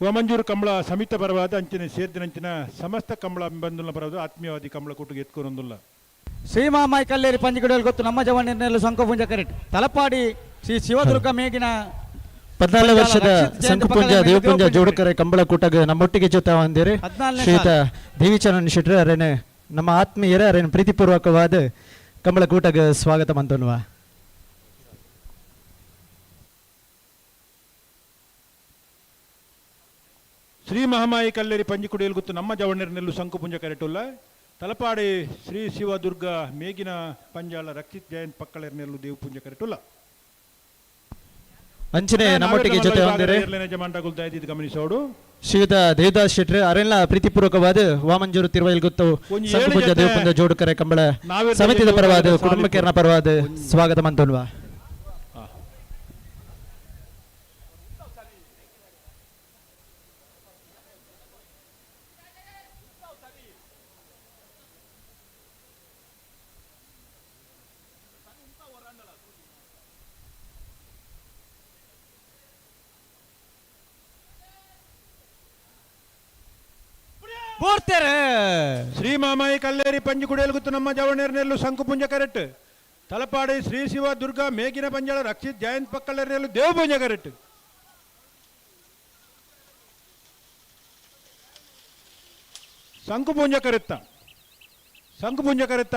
ವಾಮಂಜೂರು ಕಂಬಳ ಸಮಿತ ಪರವಾದ ಅಂಚಿನ ಸೇರ್ದಿನಂಚಿನ ಸಮಸ್ತ ಕಂಬಳ ಬಂಧುಲ ಪರವಾದ ಆತ್ಮೀಯವಾದಿ ಕಂಬಳ ಕೂಟಗೆ ಎತ್ಕೊಂಡೊಂದುಲ್ಲ. ಶ್ರೀಮಾಮಾಯಿ ಕಲ್ಲೇರಿ ಪಂಜಿಗುಡಲ್ ಗೊತ್ತು ನಮ್ಮ ಜವಾನಿನಲ್ಲಿ ಸಂಕಪುಂಜ ಕರೆಕ್ಟ್. ತಲಪಾಡಿ ಶ್ರೀ ಶಿವದುರ್ಗ ಮೇಗಿನ 14 ವರ್ಷದ ಸಂಕಪುಂಜ ದೇವಪುಂಜ ಜೋಡುಕರೆ ಕಂಬಳ ಕೂಟಗೆ ನಮ್ಮೊಟ್ಟಿಗೆ ಜೊತೆ ಹೊಂದಿರಿ ಶ್ರೀಯುತ ದೇವಿಚರಣ್ ಶೆಟ್ರು ಅರೇನೆ ನಮ್ಮ ಆತ್ಮೀಯರೇ ಅರೇನೆ ಪ್ರೀತಿಪೂರ್ವಕವಾದ ಕಂಬಳ ಕೂಟಗೆ ಸ್ವಾಗತ ಮಂತನ್ನುವ. ಶ್ರೀ ಮಹಾಮಾಯಿ ಕಲ್ಲೇರಿ ಪಂಜಿಕುಡಿಯಲ್ಲಿ ಗೊತ್ತು ನಮ್ಮ ಜವಣ್ಣರಿನೆಲ್ಲೂ ಶಂಕುಪುಂಜ ಕರೆಟುಲ್ಲ ತಲಪಾಡಿ ಶ್ರೀ ಶಿವದುರ್ಗ ಮೇಗಿನ ಪಂಜಾಳ ರಕ್ಷಿತ್ ಜಯಂತ್ ಪಕ್ಕಳೆರ್ನೆಲ್ಲು ದೇವಪುಂಜ ಕರೆಟುಲ್ಲ. ಅಂಚನೆ ನಮ್ಮೊಟ್ಟಿಗೆ ಜೊತೆ ಹೊಂದಿರಿ ಗಮನಿಸೋಡು ಶ್ರೀಯುತ ದೇವದಾಸ್ ಶೆಟ್ರು ಅರೆಲ್ಲ ಪ್ರೀತಿಪೂರ್ವಕವಾದ ವಾಮಂಜೂರು ತಿರುವೈಲ್ ಗೊತ್ತು ಸಂಕುಪುಂಜ ದೇವಪುಂಜ ಜೋಡುಕರೆ ಕಂಬಳ ಸಮಿತಿದ ಪರವಾದ ಕುಟುಂಬಕ್ಕೆರ್ನ ಪರವಾದ ಸ್ವಾಗತ ಮಂತನ್ನುವ. ಶ್ರೀ ಮಾಮಾಯಿ ಕಲ್ಲೇರಿ ಪಂಜಿ ಕುಡಿಯಲು ನಮ್ಮ ಜವಣೇರ್ನೆಲ್ಲು ಸಂಕುಪುಂಜ ಕರೆಕ್ಟ್. ತಲಪಾಡಿ ಶ್ರೀ ಶಿವ ದುರ್ಗಾ ಮೇಗಿನ ಪಂಜಳ ರಕ್ಷಿತ್ ಜಯಂತ್ ಪಕ್ಕಳರ್ನೆಲ್ಲು ದೇವಪುಂಜ ಕರೆಕ್ಟ್. ಸಂಕುಪುಂಜ ಕರೆತ್ತ ಸಂಕುಪುಂಜ ಕರೆತ್ತ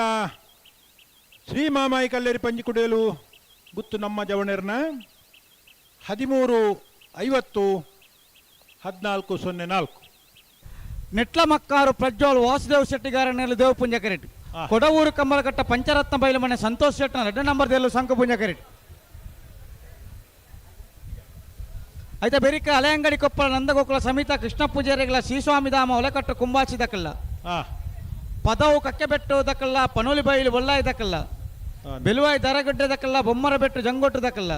ಶ್ರೀ ಮಾಮಾಯಿ ಕಲ್ಲೇರಿ ಪಂಜಿ ಕುಡಿಯಲು ಗುತ್ತು ನಮ್ಮ ಜವಣೇರ್ನ 13:50 14:04. ನೆಟ್ಲ ಮಕ್ಕಾರು ಪ್ರಜ್ವಲ್ ವಾಸುದೇವ್ ಶೆಟ್ಟಿಗಾರನಲ್ಲಿ ದೇವಪುಂಜ ಕರೆಟ್. ಕೊಡವೂರು ಕಮ್ಮಲಕಟ್ಟ ಪಂಚರತ್ನ ಬೈಲಮನೆ ಸಂತೋಷ್ ಶೆಟ್ಟನ 2 ನಂಬರ್ ದೇಲು ಸಂಕುಪುಂಜ ಕರೆಟ್. ಆಯ್ತಾ ಬೆರಿಕ ಹಳೆಯಂಗಡಿ ಕೊಪ್ಪಳ ನಂದಗೋಕುಲ ಸಮಿತ ಕೃಷ್ಣ ಪೂಜಾರಿಗಳ ಶ್ರೀಸ್ವಾಮಿಧಾಮ ಒಲೆಕಟ್ಟು ಕುಂಬಾಚಿ ದಕ್ಕಲ್ಲ. ಪದವು ಕಕ್ಕೆಬೆಟ್ಟು ದಕ್ಕಲ್ಲ, ಪನೋಲಿ ಬೈಲು ಬೊಲ್ಲಾಯಿ ದಕ್ಕಲ್ಲ, ಬೆಲುವಾಯಿ ದರಗಡ್ಡೆ ದಕ್ಕಲ್ಲ, ಬೊಮ್ಮರ ಬೆಟ್ಟು ಜಂಗೊಟ್ಟು ದಕ್ಕಲ್ಲ.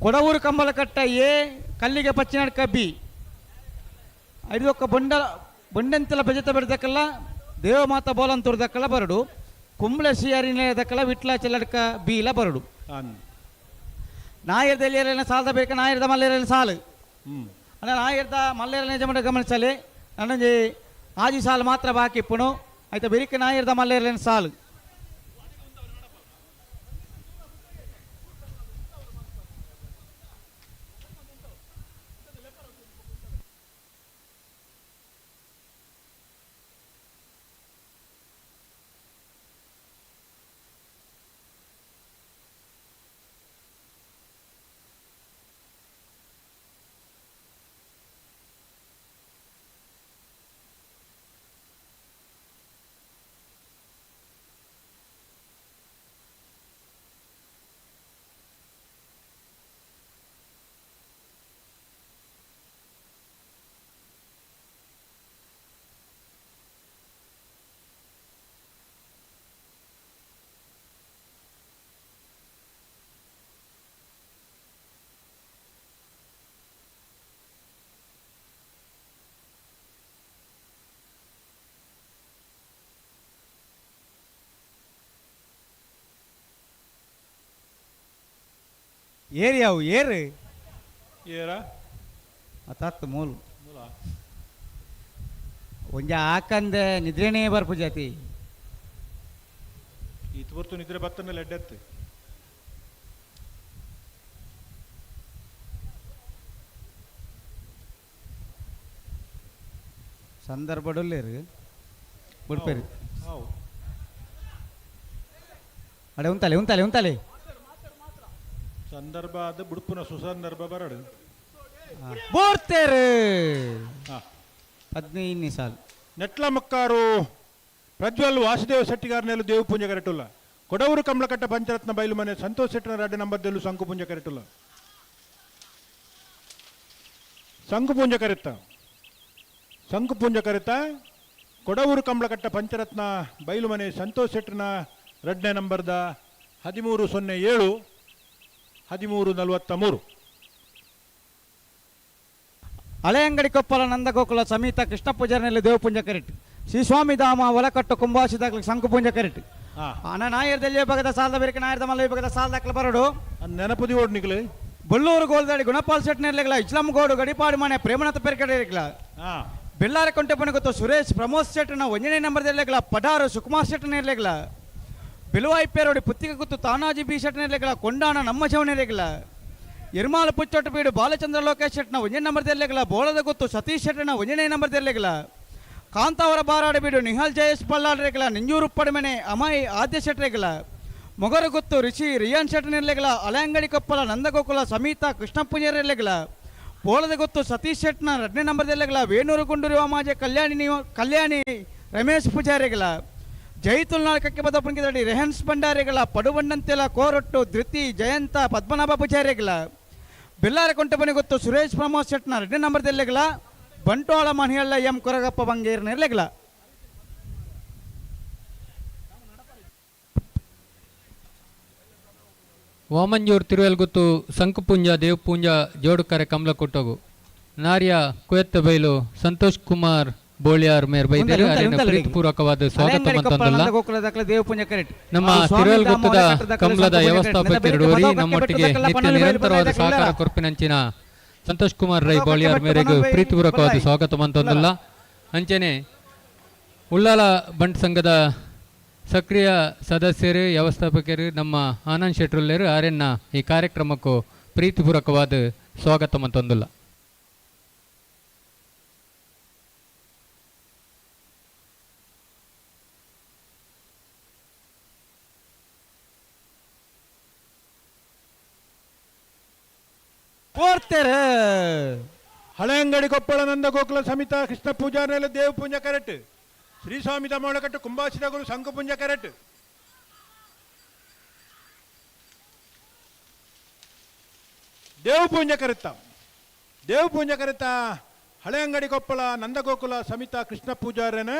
ಕೊಡವೂರು ಕಂಬಲಕಟ್ಟ ಎ ಕಲ್ಲಿಗೆ ಪಚ್ಚಿನಡ್ಕ ಬಿ ಐದೊಕ್ಕ ಬೊಂಡ ಬೊಂಡೆಂತೆಲ್ಲ ಬೆಜತ ಬೆಡ್ದಕ್ಕಲ್ಲ, ದೇವಮಾತ ಬೋಲಂತೂರು ದಕ್ಕಲ್ಲ ಬರಡು, ಕುಂಬ್ಳೆ ಸಿಯಾರಿ ದಕ್ಕಲ್ಲ, ವಿಟ್ಲ ಚೆಲ್ಲಡ್ಕ ಬಿ ಇಲ್ಲ ಬರಡು. ನಾಯರ್ದಲ್ಲಿ ಸಾಲದ ಬೇಕು, ನಾಯರ್ದ ಮಲ್ಲೇರಲ್ಲಿ ಸಾಲು ಅಣ್ಣ, ನಾಯರ್ದ ಮಲ್ಲೇರ ನಿಜ ಗಮನಿಸಲಿ ನನ್ನೊಂಜಿ ಆಜಿ ಸಾಲು ಮಾತ್ರ ಬಾಕಿ ಇಪ್ಪುನು. ಆಯ್ತಾ ಬೆರಿಕೆ ನಾಯರ್ದ ಮಲ್ಲೇರಲೇನ ಸಾಲು. ಏರಿಯಾವು ಏರು ಏರ ಅತ್ತಾತ್ ಮೂಲು ಒಂಜ ಆಕಂದೆ ನಿದ್ರೆನೇ ಬರ್ಪು ಜಾತಿ. ಈತ ಬರ್ತು ನಿದ್ರೆ ಬತ್ತನ ಎಡ್ಡೆತ್ತು. ಸಂದರ್ಭಡಲ್ಲೇರು ಬಿಡ್ಪೇರು ಅಡೆ ಉಂತಾಲೆ ಉಂತಾಲೆ ಉಂತಾಲೆ ಸಂದರ್ಭ ಅದು ಬುಡುಪುನ ಸುಸಂದರ್ಭ ಬರಡು ಬೋರ್ತೇರು 15 ಸಾಲು. ನೆಟ್ಲ ಮಕ್ಕಾರು ಪ್ರಜ್ವಲ್ ವಾಸುದೇವ ಶೆಟ್ಟಿಗಾರನೆಲ್ಲ ದೇವ ಪೂಂಜೆ ಕರೆಟುಲ್ಲ. ಕೊಡವೂರು ಕಮಲಕಟ್ಟ ಪಂಚರತ್ನ ಬೈಲು ಮನೆ ಸಂತೋಷ್ ಶೆಟ್ಟನ 2 ನಂಬರ್ದಲ್ಲೂ ಸಂಕು ಪೂಂಜೆ ಕರೆಟುಲ್ಲ. ಸಂಕು ಪೂಂಜೆ ಕರೆತ್ತ ಸಂಕು ಪೂಂಜೆ ಕರೆತ ಕೊಡವೂರು ಕಮಲಕಟ್ಟ ಪಂಚರತ್ನ ಬೈಲು ಮನೆ ಸಂತೋಷ್ ಶೆಟ್ಟನ 2ನೇ ನಂಬರ್ದ 13:07 13:43. ಹಳೆಯಂಗಡಿ ಕೊಪ್ಪಳ ನಂದಗೋಕುಲ ಸಮೇತ ಕೃಷ್ಣ ಪೂಜಾರಿನಲ್ಲಿ ದೇವಪುಂಜ ಕರೆಟ್. ಶ್ರೀ ಸ್ವಾಮಿಧಾಮ ಒಲಕಟ್ಟು ಕುಂಬಾಸಿದಾಗಲಿ ಸಂಕುಪುಂಜ ಕರೆಟ್. ಅಣ್ಣ ನಾಯರ್ದಲ್ಲಿ ವಿಭಾಗದ ಸಾಲದ ಬೇರೆ ನಾಯರ್ದ ಮಲ್ಲ ವಿಭಾಗದ ಸಾಲದಾಕ್ಲ ಬರಡು ನೆನಪದಿ ಓಡ್ನಿಕ್ಲೆ. ಬೊಳ್ಳೂರು ಗೋಲ್ದಾಡಿ ಗುಣಪಾಲ್ ಶೆಟ್ನಿರ್ಲಿಗ್ಲ, ಇಸ್ಲಾಂ ಗೋಡು ಗಡಿಪಾಡು ಮನೆ ಪ್ರೇಮನಾಥ ಪೆರ್ಕಡೆ ಬೆಳ್ಳಾರ ಕೊಂಟೆಪನ ಗೊತ್ತು ಸುರೇಶ್ ಪ್ರಮೋದ್ ಶೆಟ್ಟನ 1ನೇ ನಂಬರ್ದಲ್ಲಿಗ್ಲ, ಪಡಾರು ಸುಕುಮಾರ್ ಶೆಟ್ಟನಿರ್ಲಿಗ್ಲ, ಬಿಲುವಾಯಿ ಪೇರೋಡಿ ಪುತ್ತಿಗೆ ಗುತ್ತು ತಾನಾಜಿ ಬಿ ಶೆಟ್ಟನಿರ್ಲಿಗ್ಲ, ಕೊಂಡಾಣ ನಮ್ಮ ಜವನಿರ್ಲಿಗ್ಲ, ಎರ್ಮಾಲ ಪುಚ್ಚೊಟ್ಟು ಬೀಡು ಬಾಲಚಂದ್ರ ಲೋಕೇಶ್ ಶೆಟ್ಟನ 1ನೇ ನಂಬರ್ದಲ್ಲಿಗ್ಲ, ಬೋಳದ ಗೊತ್ತು ಸತೀಶ್ ಶೆಟ್ಟನ 1ನೇ ನಂಬರ್ದಲ್ಲಿಗ್ಲ, ಕಾಂತಾವರ ಬಾರಾಡಿ ಬೀಡು ನಿಹಾಲ್ ಜಯೇಶ್ ಬಲ್ಲಾಡ್ರಿಗ್ಲ, ನಿಂಜೂರು ಉಪ್ಪಡಮನೆ ಅಮಾಯಿ ಆದ್ಯ ಶೆಟ್ರಿಗ್ಲ, ಮೊಗರು ಗೊತ್ತು ರಿಷಿ ರಿಯಾನ್ ಶೆಟ್ಟನಿರ್ಲಿಗ್ಲ, ಅಲಂಗಡಿ ಕೊಪ್ಪಳ ನಂದಗೋಕುಲ ಸಮೀತ ಕೃಷ್ಣ ಪೂಜಾರಿರ್ಲಿಗ್ಲ, ಬೋಳದ ಗೊತ್ತು ಸತೀಶ್ ಶೆಟ್ಟನ 2ನೇ ನಂಬರ್ದಲ್ಲಿಗ್ಲ, ವೇಣೂರು ಗುಂಡೂರು ಮಾಜೆ ಕಲ್ಯಾಣಿ ರಮೇಶ್ ಪೂಜಾರಿಗಳ, ಜೈತುಲ್ನಾಳ್ ಕಕ್ಕೆ ಬದಪ್ಪನಿಗೆ ರೆಹನ್ಸ್ ಭಂಡಾರಿಗಳ, ಪಡುಬಣ್ಣಂತೆಲ ಕೋರೊಟ್ಟು ಧೃತಿ ಜಯಂತ ಪದ್ಮನಾಭ ಪೂಜಾರಿಗಳ, ಬೆಲ್ಲಾರ ಕೊಂಟಬನಿ ಗೊತ್ತು ಸುರೇಶ್ ಪ್ರಮೋದ್ ಶೆಟ್ಟನ 2ನೇ ನಂಬರ್ದಲ್ಲಿಗ್ಲ, ಬಂಟ್ವಾಳ ಮಣಿಯಳ್ಳ ಎಂ ಕೊರಗಪ್ಪ ಬಂಗೇರ್ನಿರ್ಲಿಗ್ಲ. ವಾಮಂಜೂರ್ ತಿರುವೆಲ್ಗುತ್ತು ಸಂಕುಪುಂಜ ದೇವಪುಂಜ ಜೋಡುಕರೆ ಕಮಲ ಕೊಟ್ಟೋಗು ನಾರ್ಯ ಕುಯತ್ತ ಬೈಲು ಸಂತೋಷ್ ಕುಮಾರ್ ಬೋಳಿಯಾರ್ ಮೇರ್ ಬೈದರು. ಪ್ರೀತಿಪೂರ್ವಕವಾದ ಸ್ವಾಗತ ಮಂತಂದಲ್ಲ. ನಮ್ಮ ತಿರುವೆಲ್ಗುತ್ತದ ಕಮಲದ ವ್ಯವಸ್ಥಾಪಕರು ನಮ್ಮೊಟ್ಟಿಗೆ ನಿತ್ಯ ನಿರಂತರವಾದ ಸಹಕಾರ ಕೊರ್ಪಿನಂಚಿನ ಸಂತೋಷ್ ಕುಮಾರ್ ರೈ ಬೋಳಿಯಾರ್ ಮೇರೆಗೂ ಪ್ರೀತಿಪೂರ್ವಕವಾದ ಸ್ವಾಗತ ಮಂತಂದಲ್ಲ. ಅಂಚನೆ ಉಳ್ಳಾಲ ಬಂಟ್ ಸಂಘದ ಸಕ್ರಿಯ ಸದಸ್ಯರು ವ್ಯವಸ್ಥಾಪಕರು ನಮ್ಮ ಆನಂದ್ ಶೆಟ್ರುಲ್ಲೇರು ಆರೆನ್ನ ಈ ಕಾರ್ಯಕ್ರಮಕ್ಕೂ ಪ್ರೀತಿಪೂರ್ವಕವಾದ ಸ್ವಾಗತ ಮತ್ತೊಂದುಲ್ಲ. ಹಳೆಯಂಗಡಿ ಕೊಪ್ಪಳ ನಂದ ಗೋಕುಲ ಸಮಿತ ಕೃಷ್ಣ ಪೂಜಾರ್ನೆಲ್ಲ ದೇವ ಪೂಂಜ ಕರೆಕ್ಟ್, ಶ್ರೀಸ್ವಾಮಿ ದಮೋಳಕಟ್ಟು ಕುಂಬಾಸಿದ ಗುರು ಶಂಕು ಪೂಂಜ ಕರೆಕ್ಟ್. ದೇವ ಪೂಂಜ ಕರೆತ್ತ, ದೇವ ಪೂಂಜ ಕರೆತ ಹಳೆಯಂಗಡಿ ಕೊಪ್ಪಳ ನಂದಗೋಕುಲ ಸಮಿತ ಕೃಷ್ಣ ಪೂಜಾರ್ಯನ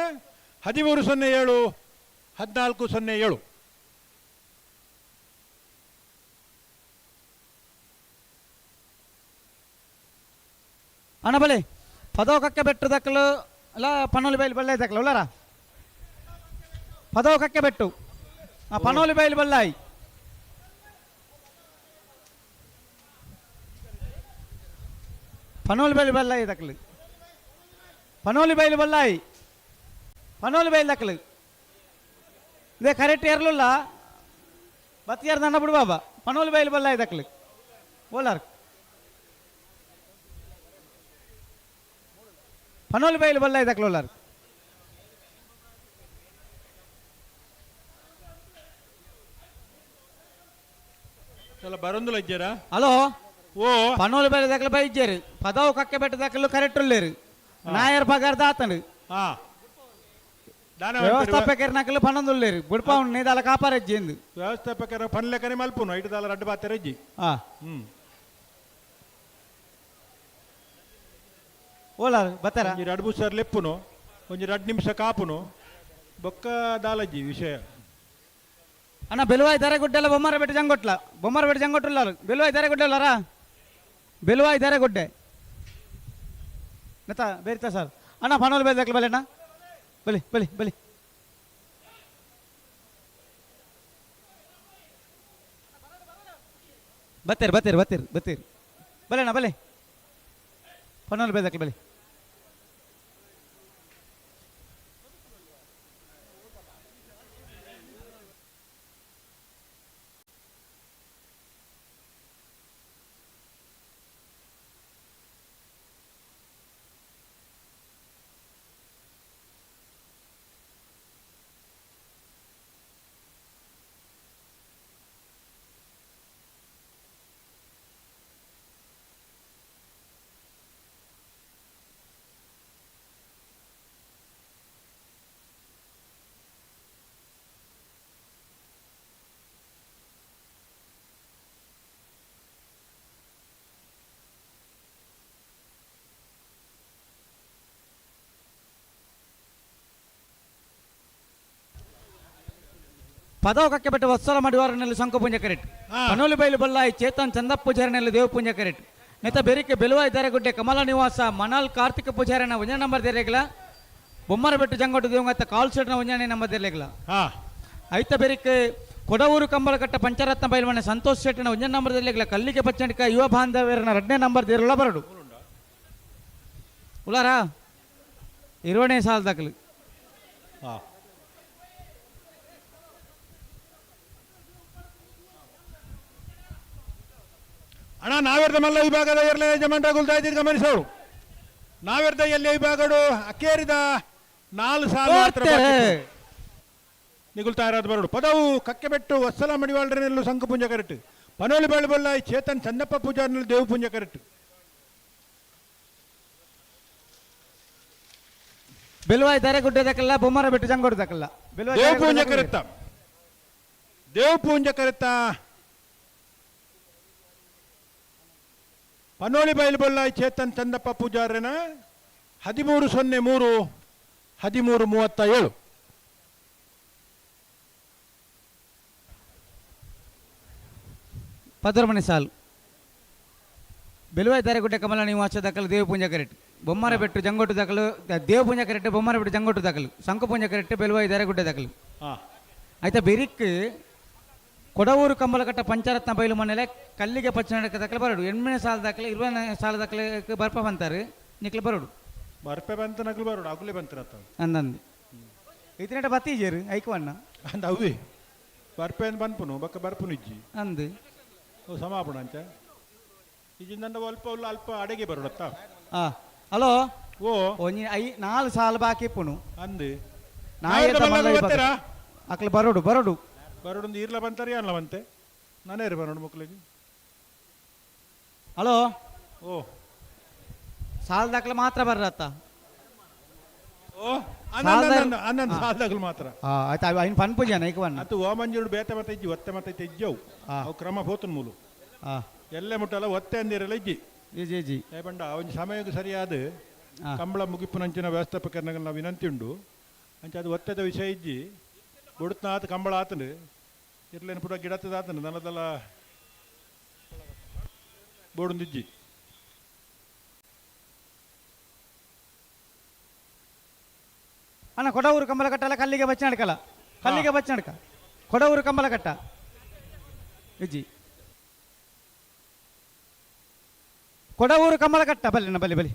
13:07 14:07. ಅಣ್ಣ ಬಲೆ ಪದವ ಕಕ್ಕೆ ಬೆಟ್ಟು ದಕ್ಕಲು ಅಲ್ಲ ಪನೋಲಿ ಬೈಲು ಬಲ್ಲಾಯಿ ದಕ್ಕಲು ಉಳ್ಳಾರ ಪದವ ಕಕ್ಕೆ ಬೆಟ್ಟು ಆ ಪನೋಲಿ ಬೈಲು ಬಲ್ಲಾಯಿ. ಪನೋಲಿ ಬೈಲು ಬಲ್ಲಾಯಿ ದಕ್ಕಲು, ಪನೋಲಿ ಬೈಲು ಬಲ್ಲಾಯಿ, ಪನೋಲಿ ಬೈಲು ದಕ್ಕಲು. ಇದೇ ಕರೆಕ್ಟ್ ಏರ್ಲುಲ್ಲ ಬತ್ತಿಯಾರ ದಂಡ ಬಿಡು ಬಾಬಾ. ಪನೋಲಿ ಬೈಲು ಬಲ್ಲಾಯಿ ದಕ್ಕಲು ಓಲಾರ್ ಪನೋಲಿ ಬೈಲು ಬಲ್ಲಾಯಿ ದಕ್ಕಲು ಓಲಾರ್. ಚಲ ಬರೊಂದುಲ ಇಜ್ಜೇರಾ? ಹಲೋ ಓ ಪನೋಲಿ ಬೈಲು ದಕ್ಕಲು ಬೈ ಇಜ್ಜೇರು, ಪದವು ಕಕ್ಕೆ ಬೆಟ್ಟ ದಕ್ಕಲು ಕರೆಕ್ಟ್ ಉಳ್ಳೇರು. ನಾಯರ್ ಪಗಾರ ದಾತನು ವ್ಯವಸ್ಥಾಪಕರ ನಕಲು ಪನ್ನೊಂದುಳ್ಳೇರು ಬುಡ್ಪ ಉಣ್ಣಿ ದಾಲ ಕಾಪಾರಜ್ಜಿ ಎಂದು ವ್ಯವಸ್ಥಾಪಕರ ಪನ್ಲೆಕನೆ ಮಲ್ಪುನು ಐಟು ದಾಲ ರಡ್ಡು ಬಾತೆರಜ್ಜಿ. ಓಲಾರು ಬತ್ತಾರ ಒಂಜಿ ರಡ್ಡು ಬುಸರ್ ಲೆಪ್ಪುನು, ಒಂಜಿ ರಡ್ಡು ನಿಮಿಷ ಕಾಪುನು ಬೊಕ್ಕ ದಾಲಜ್ಜಿ ವಿಷಯ. ಅಣ್ಣ ಬೆಲುವಾಯಿ ದರೆಗುಡ್ಡೆಲ್ಲ ಬೊಮ್ಮರ ಬೆಟ್ಟ ಜಂಗೊಟ್ಲ, ಬೊಮ್ಮರ ಬೆಟ್ಟ ಜಂಗೊಟ್ಟುಲ್ಲಾರು ಬೆಲುವಾಯಿ ದರೆಗುಡ್ಡೆಲ್ಲಾರಾ ಬೆಲುವಾಯಿ ದರೆಗುಡ್ಡೆ ನತ್ತ ಬೇರಿತ ಸರ್. ಅಣ್ಣ ಪನೋಲ್ ಬೇದಕ್ಲ ಬಲೆ ಅಣ್ಣ ಬಲಿ ಬಲಿ ಬಲಿ. ಬತ್ತೀರಿ ಬತ್ತೀರಿ ಬತ್ತೀರಿ ಬತ್ತೀರಿ ಬಲೆ ಅಣ್ಣ ಬಲೆ ಪನೋಲ್ ಬೇದಕ್ಲ ಬಲೆ. ಪದವ ಕಕ್ಕೆ ಬೆಟ್ಟ ವತ್ಸಲ ಮಡಿವಾರನಲ್ಲಿ ಶಂಕು ಪೂಂಜ ಕರೆಕ್ಟ್, ಪನೋಲಿ ಬೈಲು ಬಲ್ಲಾಯಿ ಚೇತನ್ ಚಂದಪ್ಪ ಪೂಜಾರಿನಲ್ಲಿ ದೇವ ಪೂಂಜ ಕರೆಕ್ಟ್. ನೆತ ಬೆರಿಕೆ ಬೆಲುವಾಯಿ ದರೆಗುಡ್ಡೆ ಕಮಲ ನಿವಾಸ ಮನಾಲ್ ಕಾರ್ತಿಕ ಪೂಜಾರಿನ ಒಂಜನೇ ನಂಬರ್ ದೇರೆಗ್ಲ, ಬೊಮ್ಮರ ಬೆಟ್ಟು ಜಂಗೊಟ್ಟು ದೇವಂಗತ್ತ ಕಾಲ್ ಸೆಟ್ನ ಒಂಜನೇ ನಂಬರ್ ದೇರೆಗ್ಲ. ಐತ ಬೆರಿಕೆ ಕೊಡವೂರು ಕಂಬಳಕಟ್ಟ ಪಂಚರತ್ನ ಬೈಲ್ಮನೆ ಸಂತೋಷ್ ಶೆಟ್ಟಿನ ಒಂಜನೇ ನಂಬರ್ ದೇರೆಗ್ಲ, ಕಲ್ಲಿಗೆ ಪಚ್ಚಂಡಿಕ ಯುವ ಬಾಂಧವ್ಯರನ 2ನೇ ನಂಬರ್ ದೇರಲ ಬರಡು ಉಲಾರಾ 20ನೇ ಸಾಲ ದಾಖಲು. ಅಣ್ಣ ನಾವೆರ್ದ ಮಲ್ಲ ವಿಭಾಗದ ಎರಡನೇ ಯಜಮಾನರ ಗುಲ್ದಾಯಿದ್ದೀರಿ ಗಮನಿಸೋರು. ನಾವೆರ್ದ ಎಲ್ಲಿ ವಿಭಾಗಡು ಅಕ್ಕೇರಿದ 4 ಸಾಲು ಮಾತ್ರ ಬಾಕಿ ಇತ್ತು. ನಿಗುಲ್ತಾ ಇರೋದು ಬರಡು ಪದವು ಕಕ್ಕೆಬೆಟ್ಟು ವತ್ಸಲ ಮಡಿವಾಳರನೆಲ್ಲೂ ಶಂಕು ಪೂಂಜ ಕರೆಕ್ಟ್, ಪನೋಲಿ ಬಾಳು ಬೊಲ್ಲಾಯಿ ಚೇತನ್ ಚಂದಪ್ಪ ಪೂಜಾರಿನಲ್ಲಿ ದೇವ ಪೂಂಜ ಕರೆಕ್ಟ್. ಬೆಲುವಾಯಿ ದರೆಗುಡ್ಡೆ ದಕ್ಕಲ್ಲ ಬೊಮ್ಮರ ಬೆಟ್ಟು ಜಂಗೋಡು ದಕ್ಕಲ್ಲ ದೇವ ಪೂಂಜ ಕರೆತ್ತ, ದೇವ ಪೂಂಜ ಕರೆತ್ತ ಪನೋಲಿ ಬೈಲು ಬೊಲ್ಲಾಯಿ ಚೇತನ್ ಚಂದಪ್ಪ ಪೂಜಾರನ 13:03 13:37. ಪದರಮಣಿ ಸಾಲು ಬೆಲುವಾಯಿ ದರೆಗುಡ್ಡೆ ಕಮಲ ನಿವಾಸ ದಕ್ಕಲು ದೇವ ಪೂಂಜ ಕರೆಕ್ಟ್, ಬೊಮ್ಮರ ಬೆಟ್ಟು ಜಂಗೋಟು ದಾಖಲು ದೇವ ಪೂಂಜ ಕರೆಕ್ಟ್, ಬೊಮ್ಮರ ಬೆಟ್ಟು ಜಂಗೋಟು ದಾಖಲು ಶಂಕು ಪೂಂಜ ಕರೆಕ್ಟ್, ಬೆಲುವಾಯಿ ದರೆಗುಡ್ಡೆ ದಾಖಲು. ಆಯ್ತಾ ಬೆರಿಕ್ ಕೊಡವೂರು ಕಂಬಲಕಟ್ಟ ಪಂಚರತ್ನ ಬೈಲು ಮನೆಲೆ ಕಲ್ಲಿಗೆ ಪಚ್ಚ ದಾಖಲೆ ಬರಡು 8ನೇ ಸಾಲ ದಾಖಲೆ 20ನೇ ಸಾಲ ದಾಖಲೆ ಬರ್ಪ ಬಂತಾರೆ ನಿಕ್ಲೆ ಬರಡು ಬರ್ಪೆ ಬಂತ ನಕಲು ಬರಡು ಅಗುಲೆ ಬಂತರ ಅಂದಂದು. ಇತ್ತಿನಟ ಬತ್ತೀಜೇರು ಐಕ್ವಣ್ಣ ಅಂದ ಅವೇ ಬರ್ಪೇನ್ ಬನ್ಪುನು ಬಕ್ಕ ಬರ್ಪುನು ಇಜ್ಜಿ ಅಂದು ಓ ಸಮಾಪಣ ಅಂಚ ಇಜ್ಜಿಂದಂಡ ಅಲ್ಪ ಉಲ್ಲ ಅಲ್ಪ ಅಡೆಗೆ ಬರೋಡತ್ತ. ಆ ಹಲೋ. ಓ ಒಂಜಿ I ನಾಲ್ ಸಾಲ್ ಬಾಕಿ ಇಪ್ಪುನು. ಅಂದು ನಾಯೆದ ಮಲ್ಲ ಬತ್ತೆರಾ? ಅಕ್ಲು ಬರೋಡು ಬರೋಡು ಬರೋಡು ಈರ್ಲ ಬಂತಾರೆ ಅನ್ಲ ಬಂತೆ ನಾನೇರು ಬರೋಡು ಮಕ್ಕಳಿಗೆ. ಹಲೋ. ಓ ಸಾಲ್ ದಾಖಲೆ ಮಾತ್ರ ಬರ್ರತ್ತ. ಓ ಅನ್ನನ್ ಸಾಲ್ದಾಗಲು ಮಾತ್ರ. ಆಯ್ತು ಐನ್ ಪನ್ ಪೂಜಾನ ಐಕ್ ಬಣ್ಣ. ಅದು ಓಮಂಜುಡು ಬೇತೆ ಮತ್ತೆ ಇಜ್ಜಿ ಒತ್ತೆ ಮತ್ತೆ ಇಜ್ಜವು ಅವು ಕ್ರಮ ಪೋತನ್ ಮೂಲು ಎಲ್ಲೆ ಮುಟ್ಟಲ್ಲ ಒತ್ತೆ ಅಂದಿರಲ್ಲ ಇಜ್ಜಿ ಇಜ್ಜಿ ಇಜ್ಜಿ ಏ ಬಂಡ ಒಂಜಿ ಸಮಯಕ್ಕೆ ಸರಿಯಾದ ಕಂಬಳ ಮುಗಿಪುನಂಚಿನ ವ್ಯವಸ್ಥಾಪಕರನ್ನ ನಾವು ವಿನಂತಿ ಉಂಡು ಅಂಚ ಅದು ಒತ್ತೆದ ವಿಷಯ ಇಜ್ಜಿ ಬುಡುತ್ನಾತ್ ಕಂಬಳ ಆತನು ಇರ್ಲೇನು ಪುಟ ಗಿಡತ್ತದ ಆತನು ನನ್ನದೆಲ್ಲ ಬೋಡುಂದಿಜ್ಜಿ. ಅಣ್ಣ ಕೊಡವೂರು ಕಂಬಳಕಟ್ಟ ಅಲ್ಲ ಕಲ್ಲಿಗೆ ಬಚ್ಚ ನಡ್ಕಲ್ಲ ಕಲ್ಲಿಗೆ ಬಚ್ಚ ನಡ್ಕ ಕೊಡವೂರು ಕಂಬಳಕಟ್ಟ ಇಜ್ಜಿ ಕೊಡವೂರು ಕಂಬಳಕಟ್ಟ ಬಲ್ಲಿ ಅಣ್ಣ ಬಲ್ಲಿ ಬಲ್ಲಿ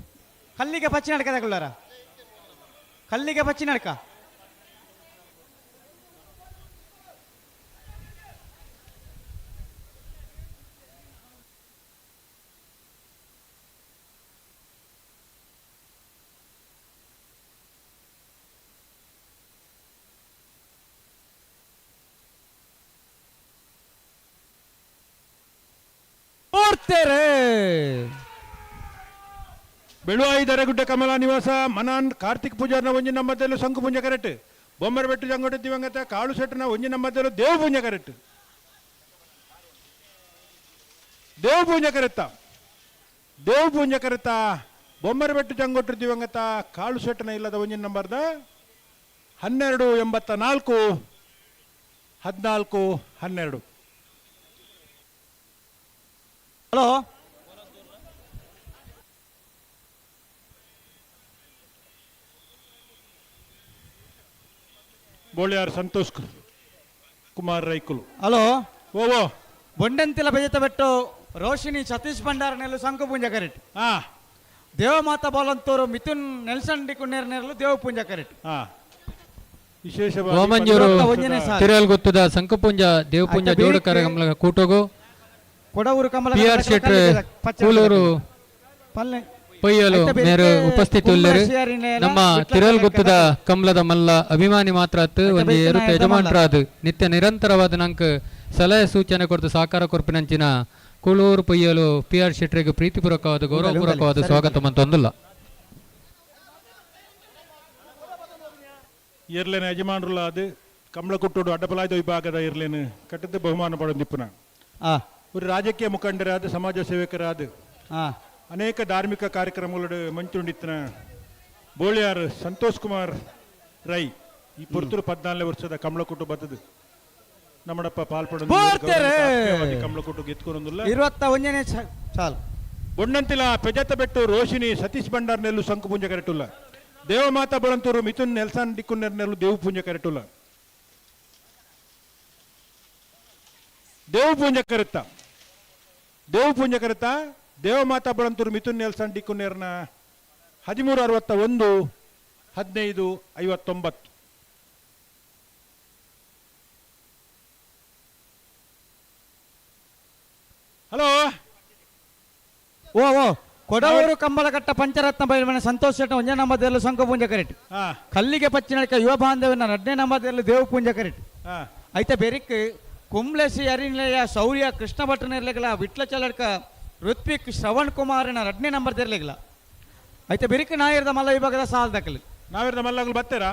ಕಲ್ಲಿಗೆ ಪಚ್ಚಿ ನಡ್ಕದಾಗುಳ್ಳಾರ ಕಲ್ಲಿಗೆ ಪಚ್ಚಿ ನಡ್ಕ. ಬೆಳುವಾಯಿ ದರಗುಡ್ಡ ಕಮಲಾ ನಿವಾಸ ಮನಾನ್ ಕಾರ್ತಿಕ್ ಪೂಜಾರ್ನ ಒಂಜಿ ನಮ್ಮದಲ್ಲೂ ಶಂಕು ಪೂಂಜ ಕರೆಕ್ಟ್ ಬೊಮ್ಮರಬೆಟ್ಟು ಜಂಗೋಟ ದಿವಂಗತ ಕಾಳು ಶೆಟ್ಟನ ಒಂಜಿ ನಮ್ಮದಲ್ಲೂ ದೇವ ಪೂಂಜ ಕರೆಕ್ಟ್ ದೇವ ಪೂಂಜ ಕರೆತ್ತ ದೇವ ಪೂಂಜ ಕರೆತ್ತ ಬೊಮ್ಮರಬೆಟ್ಟು ಜಂಗೋಟ್ರು ದಿವಂಗತ ಕಾಳು ಶೆಟ್ಟನ ಇಲ್ಲದ ಒಂಜಿ ನಂಬರ್ದ 12 84 14 12. ಹಲೋ ಬೋಳಿಯಾರ್ ಸಂತೋಷ್ ಕುಮಾರ್ ರೈಕುಲು. ಹಲೋ. ಓ ಓ ಬೊಂಡಂತಿಲ ಬೆಜತ ಬೆಟ್ಟು ರೋಶಿನಿ ಸತೀಶ್ ಭಂಡಾರ ನೆಲ್ಲು ಶಂಕು ಪೂಂಜ ಕರೆಕ್ಟ್. ದೇವಮಾತಾ ಬಾಲಂತೂರು ಮಿಥುನ್ ನೆಲ್ಸನ್ ಡಿಕುನ್ನೇರ್ ನೆರಳು ದೇವ ಪೂಂಜ ಕರೆಕ್ಟ್. ವಿಶೇಷವಾಗಿ ವಾಮಂಜೂರು ತಿರುವಲ್ಗುತ್ತದ ಸಂಕಪುಂಜ ದೇವಪುಂಜ ಆಯ್ತಾ, ಜೋಡುಕರ ಬೇರೆ ಕಮಲ ಕೂಟಗು ಕೊಡವೂರು ಕಮಲ ಪಿ ಆರ್ ಶೆಟ್ರ್ ಕೂಲೂರು ಪಲ್ಲೆ ಪೊಯ್ಯಲು ಆಯ್ತಾ, ಬೇರೆ ಮೇರು ಉಪಸ್ಥಿತಿ ಉಲ್ಲೆರು. ಕುಂಬ್ಳ ನಮ್ಮ ವಿಟ್ಲ ತಿರುವಲ್ಗುತ್ತದ ಕಮಲದ ಮಲ್ಲ ಅಭಿಮಾನಿ ಮಾತ್ರ ಅತ್ತು ಆಯ್ತಾ, ಒಂಜಿ ಬೇರೆ ಎರುತ ನಾಯಕ ಯಜಮಾನ್ರಾದ್ ನಿತ್ಯ ನಿರಂತರವಾದ ನಂಕ್ ಸಲಹೆ ಸೂಚನೆ ಕೊಡ್ತು ಸಹಕಾರ ಕೊರ್ಪಿನಂಚಿನ ಕೂಳೂರು ಪೊಯ್ಯಲು ಪಿ ಆರ್ ಶೆಟ್ರಿಗೆ ಪ್ರೀತಿಪೂರ್ವಕವಾದ ಗೌರವಪೂರ್ವಕವಾದ ಸರಿ, ಸ್ವಾಗತ ಮಂತೊಂದುಲ್ಲ. ಇರ್ಲೇನ ಯಜಮಾನರುಲ ಅದು ಕಮಲಕುಟ್ಟೋಡು ಅಡ್ಡಪಲಾಯ್ದ ವಿಭಾಗದ ಇರ್ಲೇನು ಕಟ್ಟದ ಬಹುಮಾನ ಪಡೆದಿಪ್ಪುನ ஒரு ರಾಜಕೀಯ ಮುಖಂಡರಾದ ಸಮಾಜ ಸೇವಕರಾದ ಅನೇಕ ಧಾರ್ಮಿಕ ಕಾರ್ಯಕ್ರಮಗಳು ಮಂಚುಂಡಿತ್ತಿನ ಬೋಳಿಯಾರ್ ಸಂತೋಷ್ ಕುಮಾರ್ ರೈ ಈ ಪೊರ್ತುರು 14 ವರ್ಷದ ಕಮಲಕುಟ್ಟು ಬತ್ತದು ನಮ್ಮಡಪ್ಪ ಪಾಲ್ಪಡ ಬೋರ್ತೆರೆ. ಕಮಲಕುಟ್ಟು ಗೆತ್ಕೊಂಡೊಂದುಲ್ಲ 21ನೇ ಸಾಲು. ಬೊಣ್ಣಂತಿಲ ಪೆಜತ ಬೆಟ್ಟು ರೋಶಿನಿ ಸತೀಶ್ ಭಂಡಾರ್ ನೆಲ್ಲು ಶಂಕು ಪೂಂಜ ಕರೆಟುಲ್ಲ ದೇವಮಾತಾ ಬಳಂತೂರು ಮಿಥುನ್ ನೆಲ್ಸನ್ ಡಿಕ್ಕುನ್ನೆರ್ ನೆಲ್ಲು ದೇವು ಪೂಂಜ ಕರೆಟುಲ್ಲ ದೇವು ಪೂಂಜ ಕರೆತ್ತ ದೇವು ಪೂಂಜ ಕರೆತ್ತ ದೇವಮಾತಾ ಬಳಂತೂರು ಮಿಥುನ್ ನೆಲ್ಸನ್ ಡಿಕ್ಕುನ್ನೇರ್ನ 13 61 15 59. ಹಲೋ. ಓ ಓ ಕೊಡವೂರು ಕಂಬಳಕಟ್ಟ ಪಂಚರತ್ನ ಬೈಲ್ಮನೆ ಸಂತೋಷ್ ಶೆಟ್ಟ ಒಂಜೇ ನಂಬರ್ದಲ್ಲಿ ಶಂಕು ಪೂಂಜ ಕರೆಕ್ಟ್. ಕಲ್ಲಿಗೆ ಪಚ್ಚಿನಡ್ಕ ಯುವ ಬಾಂಧವ್ಯನ 2ನೇ ನಂಬರ್ದಲ್ಲಿ ದೇವ ಪೂಂಜ ಕರೆಕ್ಟ್. ಐತೆ ಬೆರಿಕ್ ಕುಂಬ್ಳೆಸಿ ಅರಿನಿಲಯ ಶೌರ್ಯ ಕೃಷ್ಣ ಭಟ್ಟ ವಿಟ್ಲ ಚಲಡ್ಕ ಋತ್ವಿಕ್ ಶ್ರವಣ್ ಕುಮಾರನ 2ನೇ ನಂಬರ್ ತೆರಲಿಲ್ಲ. ಐತೆ ಬೆರಿಕ್ ನಾಯರ್ದ ಮಲ್ಲ ವಿಭಾಗದ ಸಾಲ್ ದಾಖಲು. ನಾವಿರ್ದ ಮಲ್ಲಗಳು ಬತ್ತೆರಾ?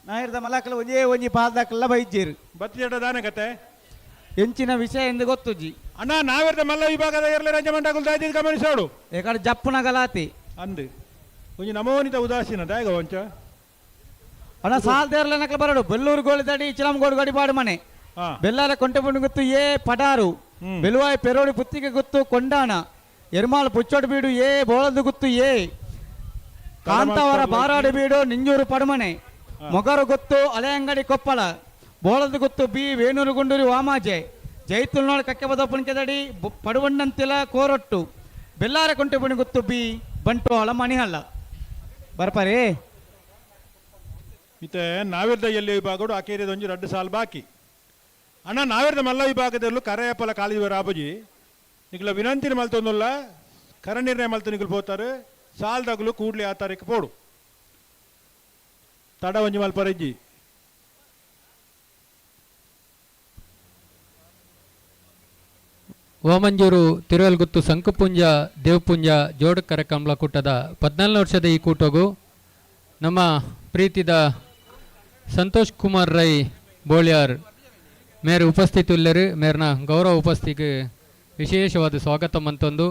ನಾಯರ್ದ ಮಲ್ಲಕಲು ಒಂಜೇ ಒಂಜಿ ಪಾಲ್ ದಾಖಲ ಬೈಜೇರು ಬತ್ತಿಜಡ ದಾನೆ ಕತೆ ಎಂಚಿನ ವಿಷಯ ಎಂದು ಗೊತ್ತುಜಿ. ಅಣ್ಣ ನಾವಿರ್ದ ಮಲ್ಲ ವಿಭಾಗದ ಇರ್ಲೆ ರಂಜಮಂಡಗಳು ದಾಯ್ದಿದ್ದು ಗಮನಿಸೋಡು ಏಕಡೆ ಜಪ್ಪುನ ಗಲಾತಿ ಅಂದು ಒಂಜಿ ನಮೋನಿತ ಉದಾಸೀನ ದಾಯಗ ವಂಚ ಅಣ್ಣ ಸಾಲ್ ದೇರ್ಲ ನಕಲು ಬರಡು ಬೆಲ್ಲೂರು ಗೋಳಿದಡಿ ಇಚಲಂಗೋಡು ಗಡಿಪಾಡು ಮನೆ ಬೆಲ್ಲಾರ ಕೊಂಟೆಬುಂಡು ಗುತ್ತು ಎ ಪಡಾರು ಬೆಲುವಾಯಿ ಪೆರೋಡಿ ಪುತ್ತಿಗೆ ಗುತ್ತು ಕೊಂಡಾಣ ಎರ್ಮಾಲ್ ಪುಚ್ಚೋಡು ಬೀಡು ಎ ಬೋಳದು ಗುತ್ತು ಎ ಕಾಂತಾವರ ಬಾರಾಡು ಬೀಡು ನಿಂಜೂರು ಪಡಮನೆ ಮೊಗರು ಗುತ್ತು ಅಲೆಯಂಗಡಿ ಕೊಪ್ಪಳ ಬೋಳದು ಗುತ್ತು ಬಿ ವೇಣೂರು ಗುಂಡೂರಿ ವಾಮಾಜೆ ಜೈತುಲ್ನಾಳು ಕಕ್ಕೆಬದ ಪುಣಿಕೆದಡಿ ಪಡುವಣ್ಣಂತಿಲ ಕೋರೊಟ್ಟು ಬೆಲ್ಲಾರ ಕೊಂಟೆಬುಣಿ ಗುತ್ತು ಬಿ ಬಂಟುವಾಳ ಮಣಿಹಳ್ಳ ಬರ್ಪಾರೇ. ಇತ್ತೆ ನಾವಿರ್ದ ಎಲ್ಲಿ ವಿಭಾಗಡು ಅಕೇರಿದ ಒಂಜಿ ರಡ್ಡು ಸಾಲ್ ಬಾಕಿ. ಅಣ್ಣ ನಾವಿರ್ದ ಮಲ್ಲ ವಿಭಾಗದಲ್ಲೂ ಕರೆಯಪ್ಪಲ ಕಾಲೇಜು ರಾಬುಜಿ ನಿಕ್ಲ ವಿನಂತಿನ ಮಲ್ತೊಂದುಲ್ಲ ಕರ ನಿರ್ಣಯ ಮಲ್ತು ನಿಕಲ್ ಪೋತಾರೆ ಸಾಲ್ದಾಗಲು ಕೂಡ್ಲಿ ಆ ತಾರೀಕು ಪೋಡು ತಡ ಒಂಜಿ ಮಲ್ಪರೆಜ್ಜಿ. ವಾಮಂಜೂರು ತಿರುವಲ್ಗುತ್ತು ಸಂಕುಪುಂಜ ದೇವಪುಂಜ ಜೋಡುಕರ ಕಮಲ ಕೂಟದ 14 ವರ್ಷದ ಈ ಕೂಟಗೂ ನಮ್ಮ ಪ್ರೀತಿದ ಸಂತೋಷ್ ಕುಮಾರ್ ರೈ ಬೋಳ್ಯಾರ್ ಮೇರು ಉಪಸ್ಥಿತಿ ಉಳ್ಳರು. ಮೇರ್ನ ಗೌರವ ಉಪಸ್ಥಿತಿಗೆ ವಿಶೇಷವಾದ ಸ್ವಾಗತ ಮಂತೊಂದು.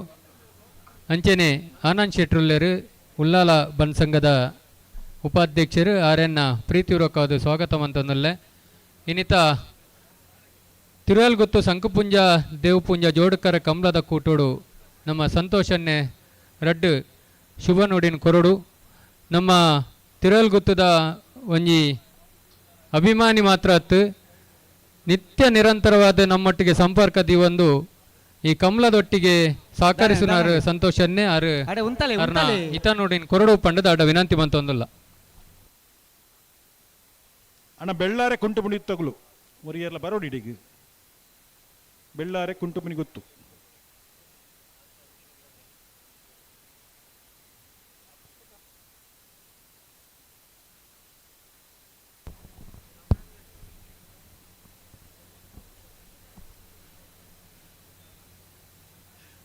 ಅಂಚೆನೆ ಆನಂದ್ ಶೆಟ್ರುಲ್ಲೇರು ಉಲ್ಲಾಲ ಬನ್ ಸಂಘದ ಉಪಾಧ್ಯಕ್ಷರು ಆರ್ಎನ್ನ ಪ್ರೀತಿಪೂರ್ವಕವಾದ ಸ್ವಾಗತ ಮಂತೊಂದುಲ್ಲೆ. ಇನ್ನಿತ ತಿರುವಲ್ಗುತ್ತು ಸಂಕುಪುಂಜ ದೇವಪುಂಜ ಜೋಡುಕರ ಕಮಲದ ಕೂಟೋಡು ನಮ್ಮ ಸಂತೋಷನ್ನೇ ರಡ್ಡು ಶುಭ ನುಡಿನ ಕೊರಡು. ನಮ್ಮ ತಿರುವಲ್ಗುತ್ತದ ಒಂಜಿ ಅಭಿಮಾನಿ ಮಾತ್ರ ಅತ್ತು ನಿತ್ಯ ನಿರಂತರವಾದ ನಮ್ಮೊಟ್ಟಿಗೆ ಸಂಪರ್ಕ ದಿವಂದು ಈ ಕಮಲದೊಟ್ಟಿಗೆ ಸಹಕರಿಸುನಾರು ಸಂತೋಷನ್ನೇ ಆರು ಇತ ನೋಡಿನ ಕೊರಡು ಪಂಡದ ಅಡ ವಿನಂತಿ ಬಂತೊಂದುಲ್ಲ. ಅಣ್ಣ ಬೆಳ್ಳಾರೆ ಕುಂಟುಮುನಿ ತಗುಲು ಒರಿಯರ್ಲ ಬರೋಡಿ ಇಡೀಗ ಬೆಳ್ಳಾರೆ ಕುಂಟುಮುನಿ ಗೊತ್ತು.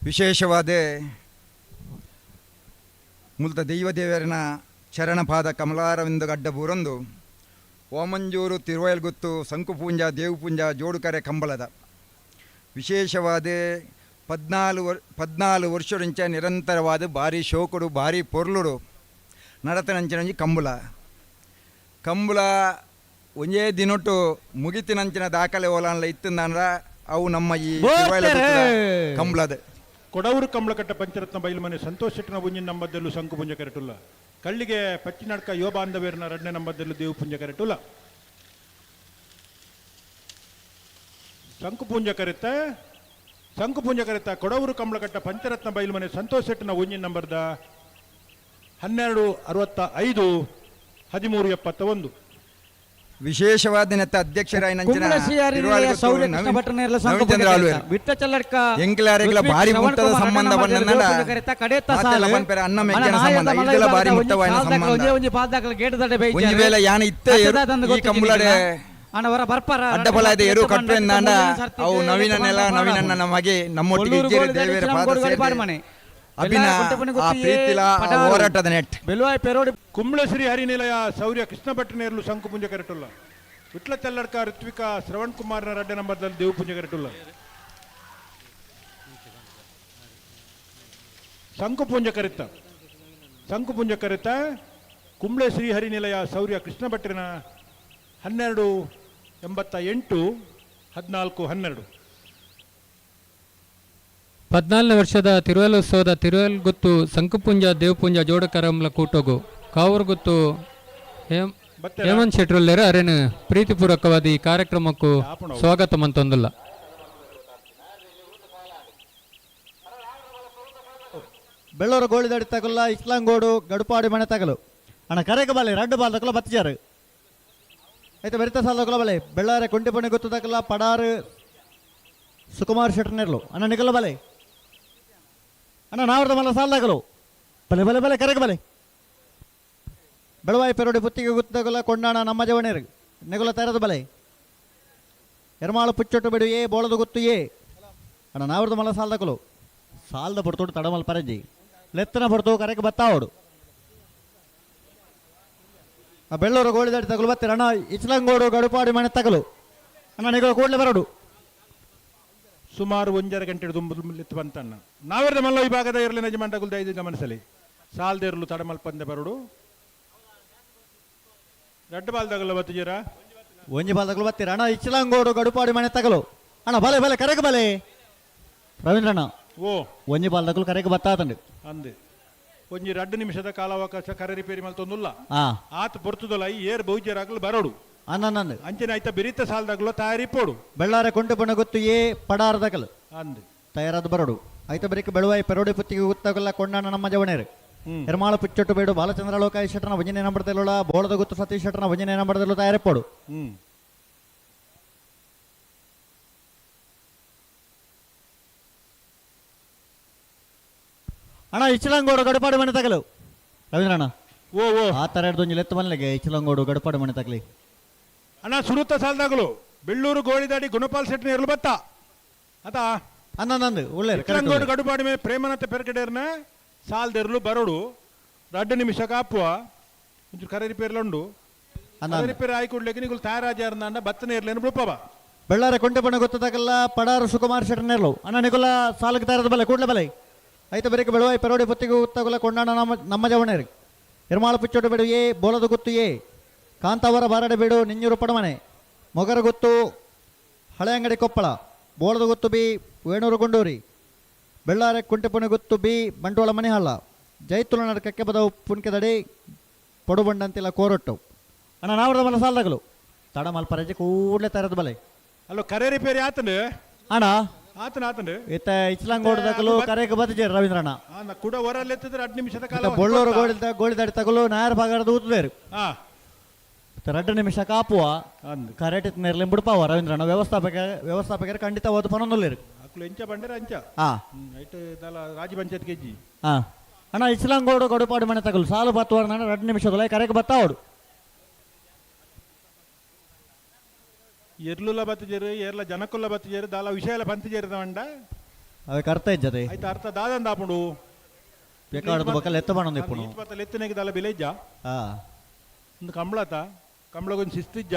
ವಿಶೇಷವಾದ ಮುಲ್ತ ದೈವದೇವರನ ಚರಣಪಾದ ಕಮಲಾರವಿಂದ ಗಡ್ಡಬೂರೊಂದು ಓಮಂಜೂರು ತಿರುವಯಲ್ಗುತ್ತು ಸಂಕುಪೂಂಜ ದೇವಪುಂಜ ಜೋಡುಕರೆ ಕಂಬಳದ ವಿಶೇಷವಾದ 14 ವರ್ಷದಿಂಚ ನಿರಂತರವಾದ ಭಾರಿ ಶೋಕುಡು ಭಾರಿ ಪೊರ್ಲುಡು ನಡತನಂಚಿನಂಚಿ ಕಂಬಳ ಕಂಬಳ ಒಂಜೇ ದಿನೊಟ್ಟು ಮುಗಿತಿನಂಚಿನ ದಾಖಲೆ ಓಲಾನ್ಲ ಇತ್ತಂದ್ರ ಅವು ನಮ್ಮ ಈ ಕಂಬಳದ. ಕೊಡವೂರು ಕಂಬಳಕಟ್ಟ ಪಂಚರತ್ನ ಬೈಲ್ಮನೆ ಸಂತೋಷ್ ಶೆಟ್ಟನ ಒಂಜಿನ ನಂಬದ್ದಲ್ಲೂ ಶಂಕು ಪುಂಜ ಕರೆಟುಲ್ಲ. ಕಳ್ಳಿಗೆ ಪಚ್ಚಿನಡ್ಕ ಯುವ ಬಾಂಧವ್ಯರನ ಎರಡನೇ ನಂಬದ್ದಲ್ಲೂ ದೇವು ಪುಂಜ ಕರೆಟುಲ್ಲ. ಶಂಕು ಪುಂಜ ಕರೆತ ಶಂಕು ಪುಂಜ ಕರೆತ ಕೊಡವೂರು ಕಂಬಳಕಟ್ಟ ಪಂಚರತ್ನ ಬೈಲ್ಮನೆ ಸಂತೋಷ್ ಶೆಟ್ಟನ ಒಂಜಿನ ನಂಬರ್ದ 12 65 13 71. ವಿಶೇಷವಾದ ನೆತ್ತ ಅಧ್ಯಕ್ಷರಾಯಿನಂಚಿನ ಎಂಕ್ಲಾರೆಗಳ ಭಾರಿ ಮುಟ್ಟದ ಸಂಬಂಧ ಅನ್ನ ಮೆಗ್ಗನ ಸಂಬಂಧ ಇದೆಲ್ಲ ಭಾರಿ ಮುಟ್ಟವಾಯಿನ ಸಂಬಂಧ. ಒಂಜಿ ವೇಳೆ ಯಾನ ಇತ್ತೆ ಈ ಕಂಬಳಡೆ ಅಡ್ಡಬಲಾದ ಎರು ಕಟ್ಟೆಂದಾಂಡ ಅವು ನವೀನನ್ನೆಲ್ಲ ನವೀನನ್ನ ನಮಗೆ ನಮ್ಮೊಟ್ಟಿಗೆ ಇದ್ದೀರಿ ದೇವರ ಪಾದ ಸೇರಿ ಅಭಿನ ಆ ಪ್ರೀತಿಲ ಹೋರಾಟದ ನೆಟ್. ಬೆಲುವಾಯ್ ಪೆರೋಡಿ ಕುಂಬ್ಳೆ ಶ್ರೀ ಹರಿನಿಲಯ ಶೌರ್ಯ ಕೃಷ್ಣ ಭಟ್ಟನೇರ್ಲು ಶಂಕು ಪುಂಜ ಕರೆಟುಲ್ಲ. ವಿಟ್ಲ ತೆಲ್ಲಡ್ಕ ಋತ್ವಿಕ ಶ್ರವಣ್ ಕುಮಾರ್ನ ಎರಡನೇ ನಂಬರ್ದಲ್ಲಿ ದೇವು ಪುಂಜ ಕರೆಟುಲ್ಲ. ಶಂಕು ಪುಂಜ ಕರೆತ ಶಂಕು ಪುಂಜ ಕರೆತ ಕುಂಬ್ಳೆ ಶ್ರೀ ಹರಿನಿಲಯ ಶೌರ್ಯ ಕೃಷ್ಣ ಭಟ್ಟನ 12 88 14 12. 14ನೇ ವರ್ಷದ ತಿರುವಲೋತ್ಸವದ ತಿರುವಲ್ಗುತ್ತು ಸಂಕುಪುಂಜ ದೇವಪುಂಜ ಜೋಡಕರಂಲ ಕೂಟೋಗು ಕಾವೂರುಗುತ್ತು ಹೇಮಂತ್ ಶೆಟ್ರುಲ್ಲೇರು ಅರೇನು ಪ್ರೀತಿಪೂರ್ವಕವಾದ ಈ ಕಾರ್ಯಕ್ರಮಕ್ಕೂ ಸ್ವಾಗತ ಮಂತೊಂದುಲ್ಲ. ಬೆಳ್ಳೂರು ಗೋಳಿದಡಿ ತಗಲ್ಲ ಇಸ್ಲಾಂಗೋಡು ಗಡುಪಾಡಿ ಮನೆ ತಗಲು ಅಣ್ಣ ಕರೆಗೆ ಬಾಲೆ ರಡ್ಡು ಬಾಲ್ ತಗಲ ಬತ್ತಿಜಾರು ಆಯ್ತು ಬೆರಿತ ಸಾಲ ತಗಲ ಬಲೆ ಬೆಳ್ಳಾರೆ ಕುಂಟಿಪಣಿ ಗೊತ್ತು ತಗಲ ಪಡಾರು ಸುಕುಮಾರ್ ಶೆಟ್ಟರ್ನೇರ್ಲು ಅಣ್ಣ ನಿಗಲ ಬಲೆ ಅಣ್ಣ ನಾವ್ರದ ಮಲ್ಲ ಸಾಲ ತಗಲು ಬಲೆ ಬಲೆ ಬಲೆ ಕರೆಗೆ ಬಲೆ ಬೆಳವಾಯಿ ಪೆರೋಡಿ ಪುತ್ತಿಗೆ ಗೊತ್ತಗಲ ಕೊಂಡಾಣ ನಮ್ಮ ಜವಣೇರು ನೆಗುಲ ತೆರೆದ ಬಲೆ ಎರ್ಮಾಳು ಪುಚ್ಚೊಟ್ಟು ಬಿಡು ಏ ಬೋಳದು ಗೊತ್ತು ಏ ಅಣ್ಣ ನಾವ್ರದ ಮಲ್ಲ ಸಾಲ ತಗಲು ಸಾಲದ ಪಡ್ತೋಡು ತಡಮಲ್ ಪರಂಜಿ ಲೆತ್ತನ ಪಡ್ತು ಕರೆಗೆ ಬತ್ತಾವಡು ಆ ಬೆಳ್ಳೂರು ಗೋಳಿದಾಡಿ ತಗಲು ಬತ್ತೀರ ಅಣ್ಣ ಇಚ್ಲಂಗೋಡು ಗಡುಪಾಡಿ ಮನೆ ತಗಲು ಅಣ್ಣ ನಿಗಲು ಕೂಡಲೇ ಬರೋಡು. ಸುಮಾರು 1.5 ಗಂಟೆ ದುಂಬು ಬಂತಣ್ಣ ನಾವೆರದ ಮಲ್ಲ ವಿಭಾಗದ ಇರಲಿ ಯಜಮಾನ್ಟಗುಲ್ ದೈದು ಗಮನಿಸಲಿ ಸಾಲ್ದೇರ್ಲು ತಡಮಲ್ ಪಂದೆ ಬರೋಡು ರಡ್ಡು ಬಾಲ್ ತಗಲು ಬತ್ತಿಜೀರ ಒಂಜಿ ಬಾಲ್ ತಗಲು ಬತ್ತೀರ ಅಣ್ಣ ಇಚ್ಲಂಗೋಡು ಗಡುಪಾಡಿ ಮನೆ ತಗಲು ಅಣ್ಣ ಬಲೆ ಬಲೆ ಕರೆಗೆ ಬಲೆ ರವೀಂದ್ರಣ್ಣ ಓ ಒಂಜಿ ಬಾಲ್ ತಗಲು ಕರೆಗೆ ಬತ್ತಾತಂಡು ಅಂದೆ ಒಂಜಿ 2 ನಿಮಿಷದ ಕಾಲಾವಕಾಶ ಕರೆ ರಿಪೇರಿ ಮಲ್ತೊಂದುಲ್ಲ ಆತ ಪೊರ್ತುದಲ್ಲ ಈ ಏರ್ ಬಹುಜರಾಗಲು ಬರೋಡು ಅನ್ನನ್ನಂದು ಅಂಚಿನ ಆಯ್ತ ಬಿರಿತ ಸಾಲದಾಗಲೋ ತಯಾರಿ ಪೋಡು ಬೆಳ್ಳಾರೆ ಕೊಂಟು ಬಣ್ಣ ಗೊತ್ತು ಏ ಪಡಾರದಗಲು ಅಂದು ತಯಾರಾದ ಬರೋಡು ಆಯ್ತ ಬರೀಕ ಬೆಳುವಾಯಿ ಪೆರೋಡಿ ಪುತ್ತಿಗೆ ಗೊತ್ತಾಗಲ್ಲ ಕೊಂಡಾಣ ನಮ್ಮ ಜವಣೇರು. ಎರ್ಮಾಳ ಪಿಚ್ಚೊಟ್ಟು ಬೇಡು ಬಾಲಚಂದ್ರ ಲೋಕಾಯ ಶೆಟ್ಟನ ಒಂಜನೇ ನಂಬರ್ ತೆಲ್ಲುಳ ಬೋಳದ ಗುತ್ತು ಸತೀಶ್ ಶೆಟ್ಟನ ಒಂಜನೇ ನಂಬರ್ ತೆಲ್ಲು ತಯಾರಿಪ್ಪೋಡು. ಅಣ್ಣ ಇಚ್ಚಲಂಗೋಡು ಗಡಪಾಡು ಮನೆ ತಗಲು ರವೀಂದ್ರಣ್ಣ. ಓ ಓ ಆ ಥರ ಹಿಡ್ದು ಲೆತ್ತು ಮನೆಗೆ ಇಚ್ಚಲಂಗೋಡು ಗಡಪಾಡು ಮನೆ ತಗಲಿ. ಅಣ್ಣ ಸುರುತ್ತ ಸಾಲದಾಗಲು ಬೆಳ್ಳೂರು ಗೋಳಿದಾಡಿ ಗುಣಪಾಲ್ ಶೆಟ್ಟಿನ ಎರಲು ಬತ್ತ ಅತ ಅಂದಂದು ಒಳ್ಳೆ ಇಚ್ಚಲಂಗೋಡು ಗಡುಪಾಡಿ ಮೇಲೆ ಪ್ರೇಮನಾಥ ಪೆರ್ಗಡೇರ್ನ ಸಾಲ್ದೆರ್ಲು ಬರೋಡು 2 ನಿಮಿಷ ಕಾಪುವ ಒಂಚೂರು ಕರೆ ರಿಪೇರ್ಲ ಉಂಡು ಕರೆ ರಿಪೇರ್ ಆಯಿ ಕೂಡ್ಲೆಗೆ ನಿಗುಲು ತಯಾರಾಜಾರ್ನ ಬತ್ತನೆ ಇರ್ಲೇನು ಬಿಡುಪವ. ಬೆಳ್ಳಾರ ಕೊಂಟೆ ಬಣ್ಣ ಗೊತ್ತದಾಗಲ್ಲ ಪಡಾರು ಸುಕುಮಾರ್ ಶೆಟ್ಟನೇರ್ಲು ಅಣ್ಣ ನಿಗುಲ ಸಾಲಕ್ಕೆ ತಯಾರದ ಬಲೆ ಕೂಡ್ಲೆ ಬಲೆ ಐತ ಬರೀಕ ಬೆಳವಾಯಿ ಪೆರೋಡಿ ಪೊತ್ತಿಗೆ ಗೊತ್ತಾಗಲ್ಲ ಕೊಂಡಾಣ ನಮ್ಮ ನಮ್ಮ ಜವಣೇರಿ ಎರ್ಮಾಳ ಪಿಚ್ಚೋಟು ಬೇಡು ಎ ಬೋಲದ ಗುತ್ತು ಎ ಕಾಂತಾವರ ಬಾರಡೆ ಬೇಡು ನಿಂಜೂರು ಪಡಮನೆ ಮೊಗರ ಗುತ್ತು ಹಳೆಯಂಗಡಿ ಕೊಪ್ಪಳ ಬೋಳದ ಗುತ್ತು ಬಿ ವೇಣೂರು ಗುಂಡೂರಿ ಬೆಳ್ಳಾರೆ ಕುಂಟೆಪುಣೆ ಗುತ್ತು ಬಿ ಬಂಟ್ವಾಳ ಮನೆಹಳ್ಳ ಜೈತುಲನಾಡು ಕಕ್ಕೆ ಬದವು ಪುನ್ಕೆದಡಿ ಪಡುಬಂಡಂತಿಲ್ಲ ಕೋರೊಟ್ಟು. ಅಣ್ಣ ನಾವರದ ಮಲ ಸಾಲದಾಗಲು ತಡ ಮಲ್ಪರಜೆ ಕೂಡಲೇ ತರದ ಬಲೆ. ಅಲ್ಲೋ ಕರೆ ರಿಪೇರಿ ಆತನು ಅಣ್ಣ ಆತನ ಆತನು ಇತ್ತ ಇಚ್ಲಂಗೋಡು ತಗಲು ಕರೆಗೆ ಬತ್ತಿಜೇರು ರವೀಂದ್ರಣ್ಣ. ಕೂಡ ಹೊರಲ್ಲಿ ಎತ್ತಿದ್ರೆ 2 ನಿಮಿಷದ ಕಾಲ ಬೊಳ್ಳೂರು ಗೋಳಿದ ಗೋಳಿದಾಡಿ ತಗಲು ನಾಯರ್ ಭಾಗದ ಊತದೇರು 2 ನಿಮಿಷ ಕಾಪುವ ಕರೆಟ್ ನೇರ್ಲಿ ಬಿಡ್ಪಾವ ರವೀಂದ್ರಣ್ಣ. ವ್ಯವಸ್ಥಾಪಕರು ಖಂಡಿತ ಓದು ಪನೊಂದುಲ್ಲೇರು ಅಕ್ಲು ಎಂಚ ಬಂಡೇರ ಅಂಚ ಐಟ್ ದಾಲ ರಾಜಿ ಪಂಚಾಯತ್ ಕೆಜಿ. ಅಣ್ಣ ಇಚ್ಲಂಗೋಡು ಗಡುಪಾಡು ಮನೆ ತಗಲು ಸಾಲು ಬತ್ತುವಾರ 2 ನಿಮಿಷದೊಳಗೆ ಕರೆಗೆ ಬತ್ತಾವಡು. ಎರ್ಲುಲ ಬತ್ತಿಜೇರು ಏರ್ಲ ಜನಕ್ಕುಲ್ಲ ಬತ್ತಿಜೇರು ದಾಲ ವಿಷಯಲ ಪಂತಿಜೇರಿದ ಮಂಡ ಅವಕ್ಕೆ ಅರ್ಥ ಇಜ್ಜದೆ ಆಯ್ತು ಅರ್ಥ ದಾದಂದ ಆಪುಂಡು ಬೇಕಾಡದು ಬಕ್ಕಲ್ ಎತ್ತ ಬಣ್ಣೊಂದು ಇಪ್ಪುನು ಬತ್ತಲ್ ಎತ್ತನೆಗೆ ದಾಲ ಬೆಲೆ ಇಜ್ಜ ಒಂದು ಕಂಬಳತ ಕಂಬಳಗೊಂದು ಶಿಸ್ತಿಜ್ಜ.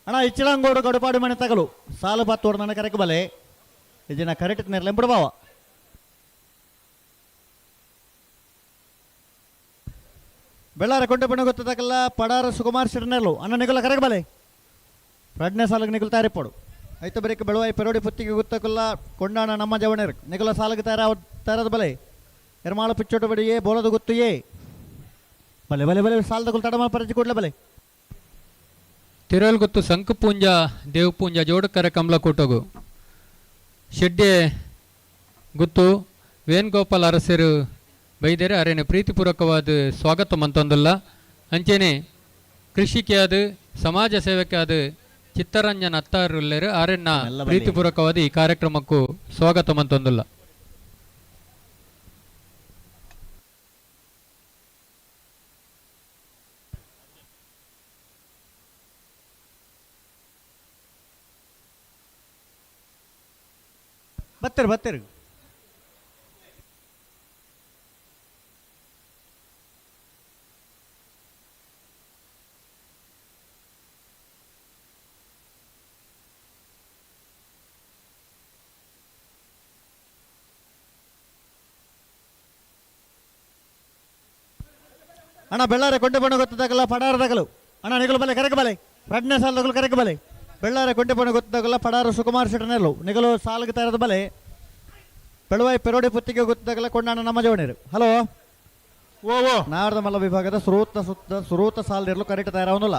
ಅಣ್ಣ ಇಚ್ಚಲಂಗೋಡು ಗಡುಪಾಡು ಮನೆ ತಗಲು ಸಾಲು ಬತ್ತೋಡು ನನ್ನ ಕರೆಕ್ ಬಲೆ ಇಜಿನ ಕರೆಕ್ಟ್ ನೆರ್ಲೆ ಬಿಡ್ಬಾವ. ಬೆಳ್ಳಾರ ಕೊಂಡೆ ಬಣ್ಣ ಗೊತ್ತದಕ್ಕಲ್ಲ ಪಡಾರ ಸುಕುಮಾರ್ ಶೆಟ್ಟನೆರ್ಲು ಅಣ್ಣ ನಿಗುಲ ಕರೆಕ್ ಬಲೆ 2ನೇ ಸಾಲಿಗೆ ನಿಗುಲು ತಯಾರಿಪ್ಪೋಡು. ಐತ ಬರೀಕ ಬೆಳವಾಯಿ ಪೆರೋಡಿ ಪುತ್ತಿಗೆ ಗೊತ್ತಕಲ್ಲ ಕೊಂಡಾಣ ನಮ್ಮ ಜವಣೇರ್ ನಿಗುಲ ಸಾಲಿಗೆ ತಯಾರದ ಬಲೆ ಎರ್ಮಾಳ ಪಿಚ್ಚೋಟು ಬಡಿ ಎ ಬೋಲದ ಗೊತ್ತು ಎ ಬಲೆ ಬಲೆ ಬಲೆ ಸಾಲದ ತಡ ಪರಿಚಿ ಕೂಡಲೇ ಬಲೆ. ತಿರುವಲ್ಗುತ್ತು ಸಂಕಪೂಂಜ ದೇವಪೂಂಜ ಜೋಡಕರ ಕಮಲಕೂಟಗು ಶೆಡ್ಡೆ ಗುತ್ತು ವೇಣುಗೋಪಾಲ್ ಅರಸರು ಬೈದರೆ ಅರೇನೆ ಪ್ರೀತಿಪೂರ್ವಕವಾದ ಸ್ವಾಗತ ಮಂತೊಂದುಲ್ಲ. ಅಂಚೆನೆ ಕೃಷಿಕೆ ಸಮಾಜ ಸೇವಕ್ಕೆ ಅದು ಚಿತ್ತರಂಜನ್ ಅತ್ತಾರುಲ್ಲೇರು ಆರೆನ್ನ ಪ್ರೀತಿಪೂರ್ವಕವಾದ ಈ ಕಾರ್ಯಕ್ರಮಕ್ಕೂ ಸ್ವಾಗತ ಮಂತೊಂದುಲ್ಲ. ಬತ್ತರು ಬತ್ತರು ಅಣ್ಣ ಬೆಳ್ಳಾರೆ ಕೊಂಡೆ ಬಣ್ಣ ಗೊತ್ತದಾಗಲ್ಲ ಪಡಾರ ತಗಲು ಅಣ್ಣ ನಿಗಲು ಬಲೆ ಕರೆಕ ಬಲೆ 2ನೇ ಸಾಲ ತಗಲು ಕರೆಕ ಬಲೆ ಬೆಳ್ಳಾರೆ ಕೊಂಡೆ ಬಣ್ಣ ಗೊತ್ತದಾಗಲ್ಲ ಪಡಾರ ಸುಕುಮಾರ್ ಶೆಟ್ಟನೆರ್ಲು ನಿಗಲು ಸಾಲಿಗೆ ತಯಾರದ ಬಲೆ ಬೆಳವಾಯಿ ಪೆರೋಡಿ ಪುತ್ತಿಗೆ ಗೊತ್ತದಾಗಲ್ಲ ಕೊಂಡಾಣ ನಮ್ಮ ಜವಣೀರು. ಹಲೋ ಓ ಓ ನಾರದ ಮಲ್ಲ ವಿಭಾಗದ ಸುರೂತ ಸುರೂತ ಸಾಲದಿರಲು ಕರೆಕ್ಟ್ ತಯಾರಾವನುಲ್ಲ.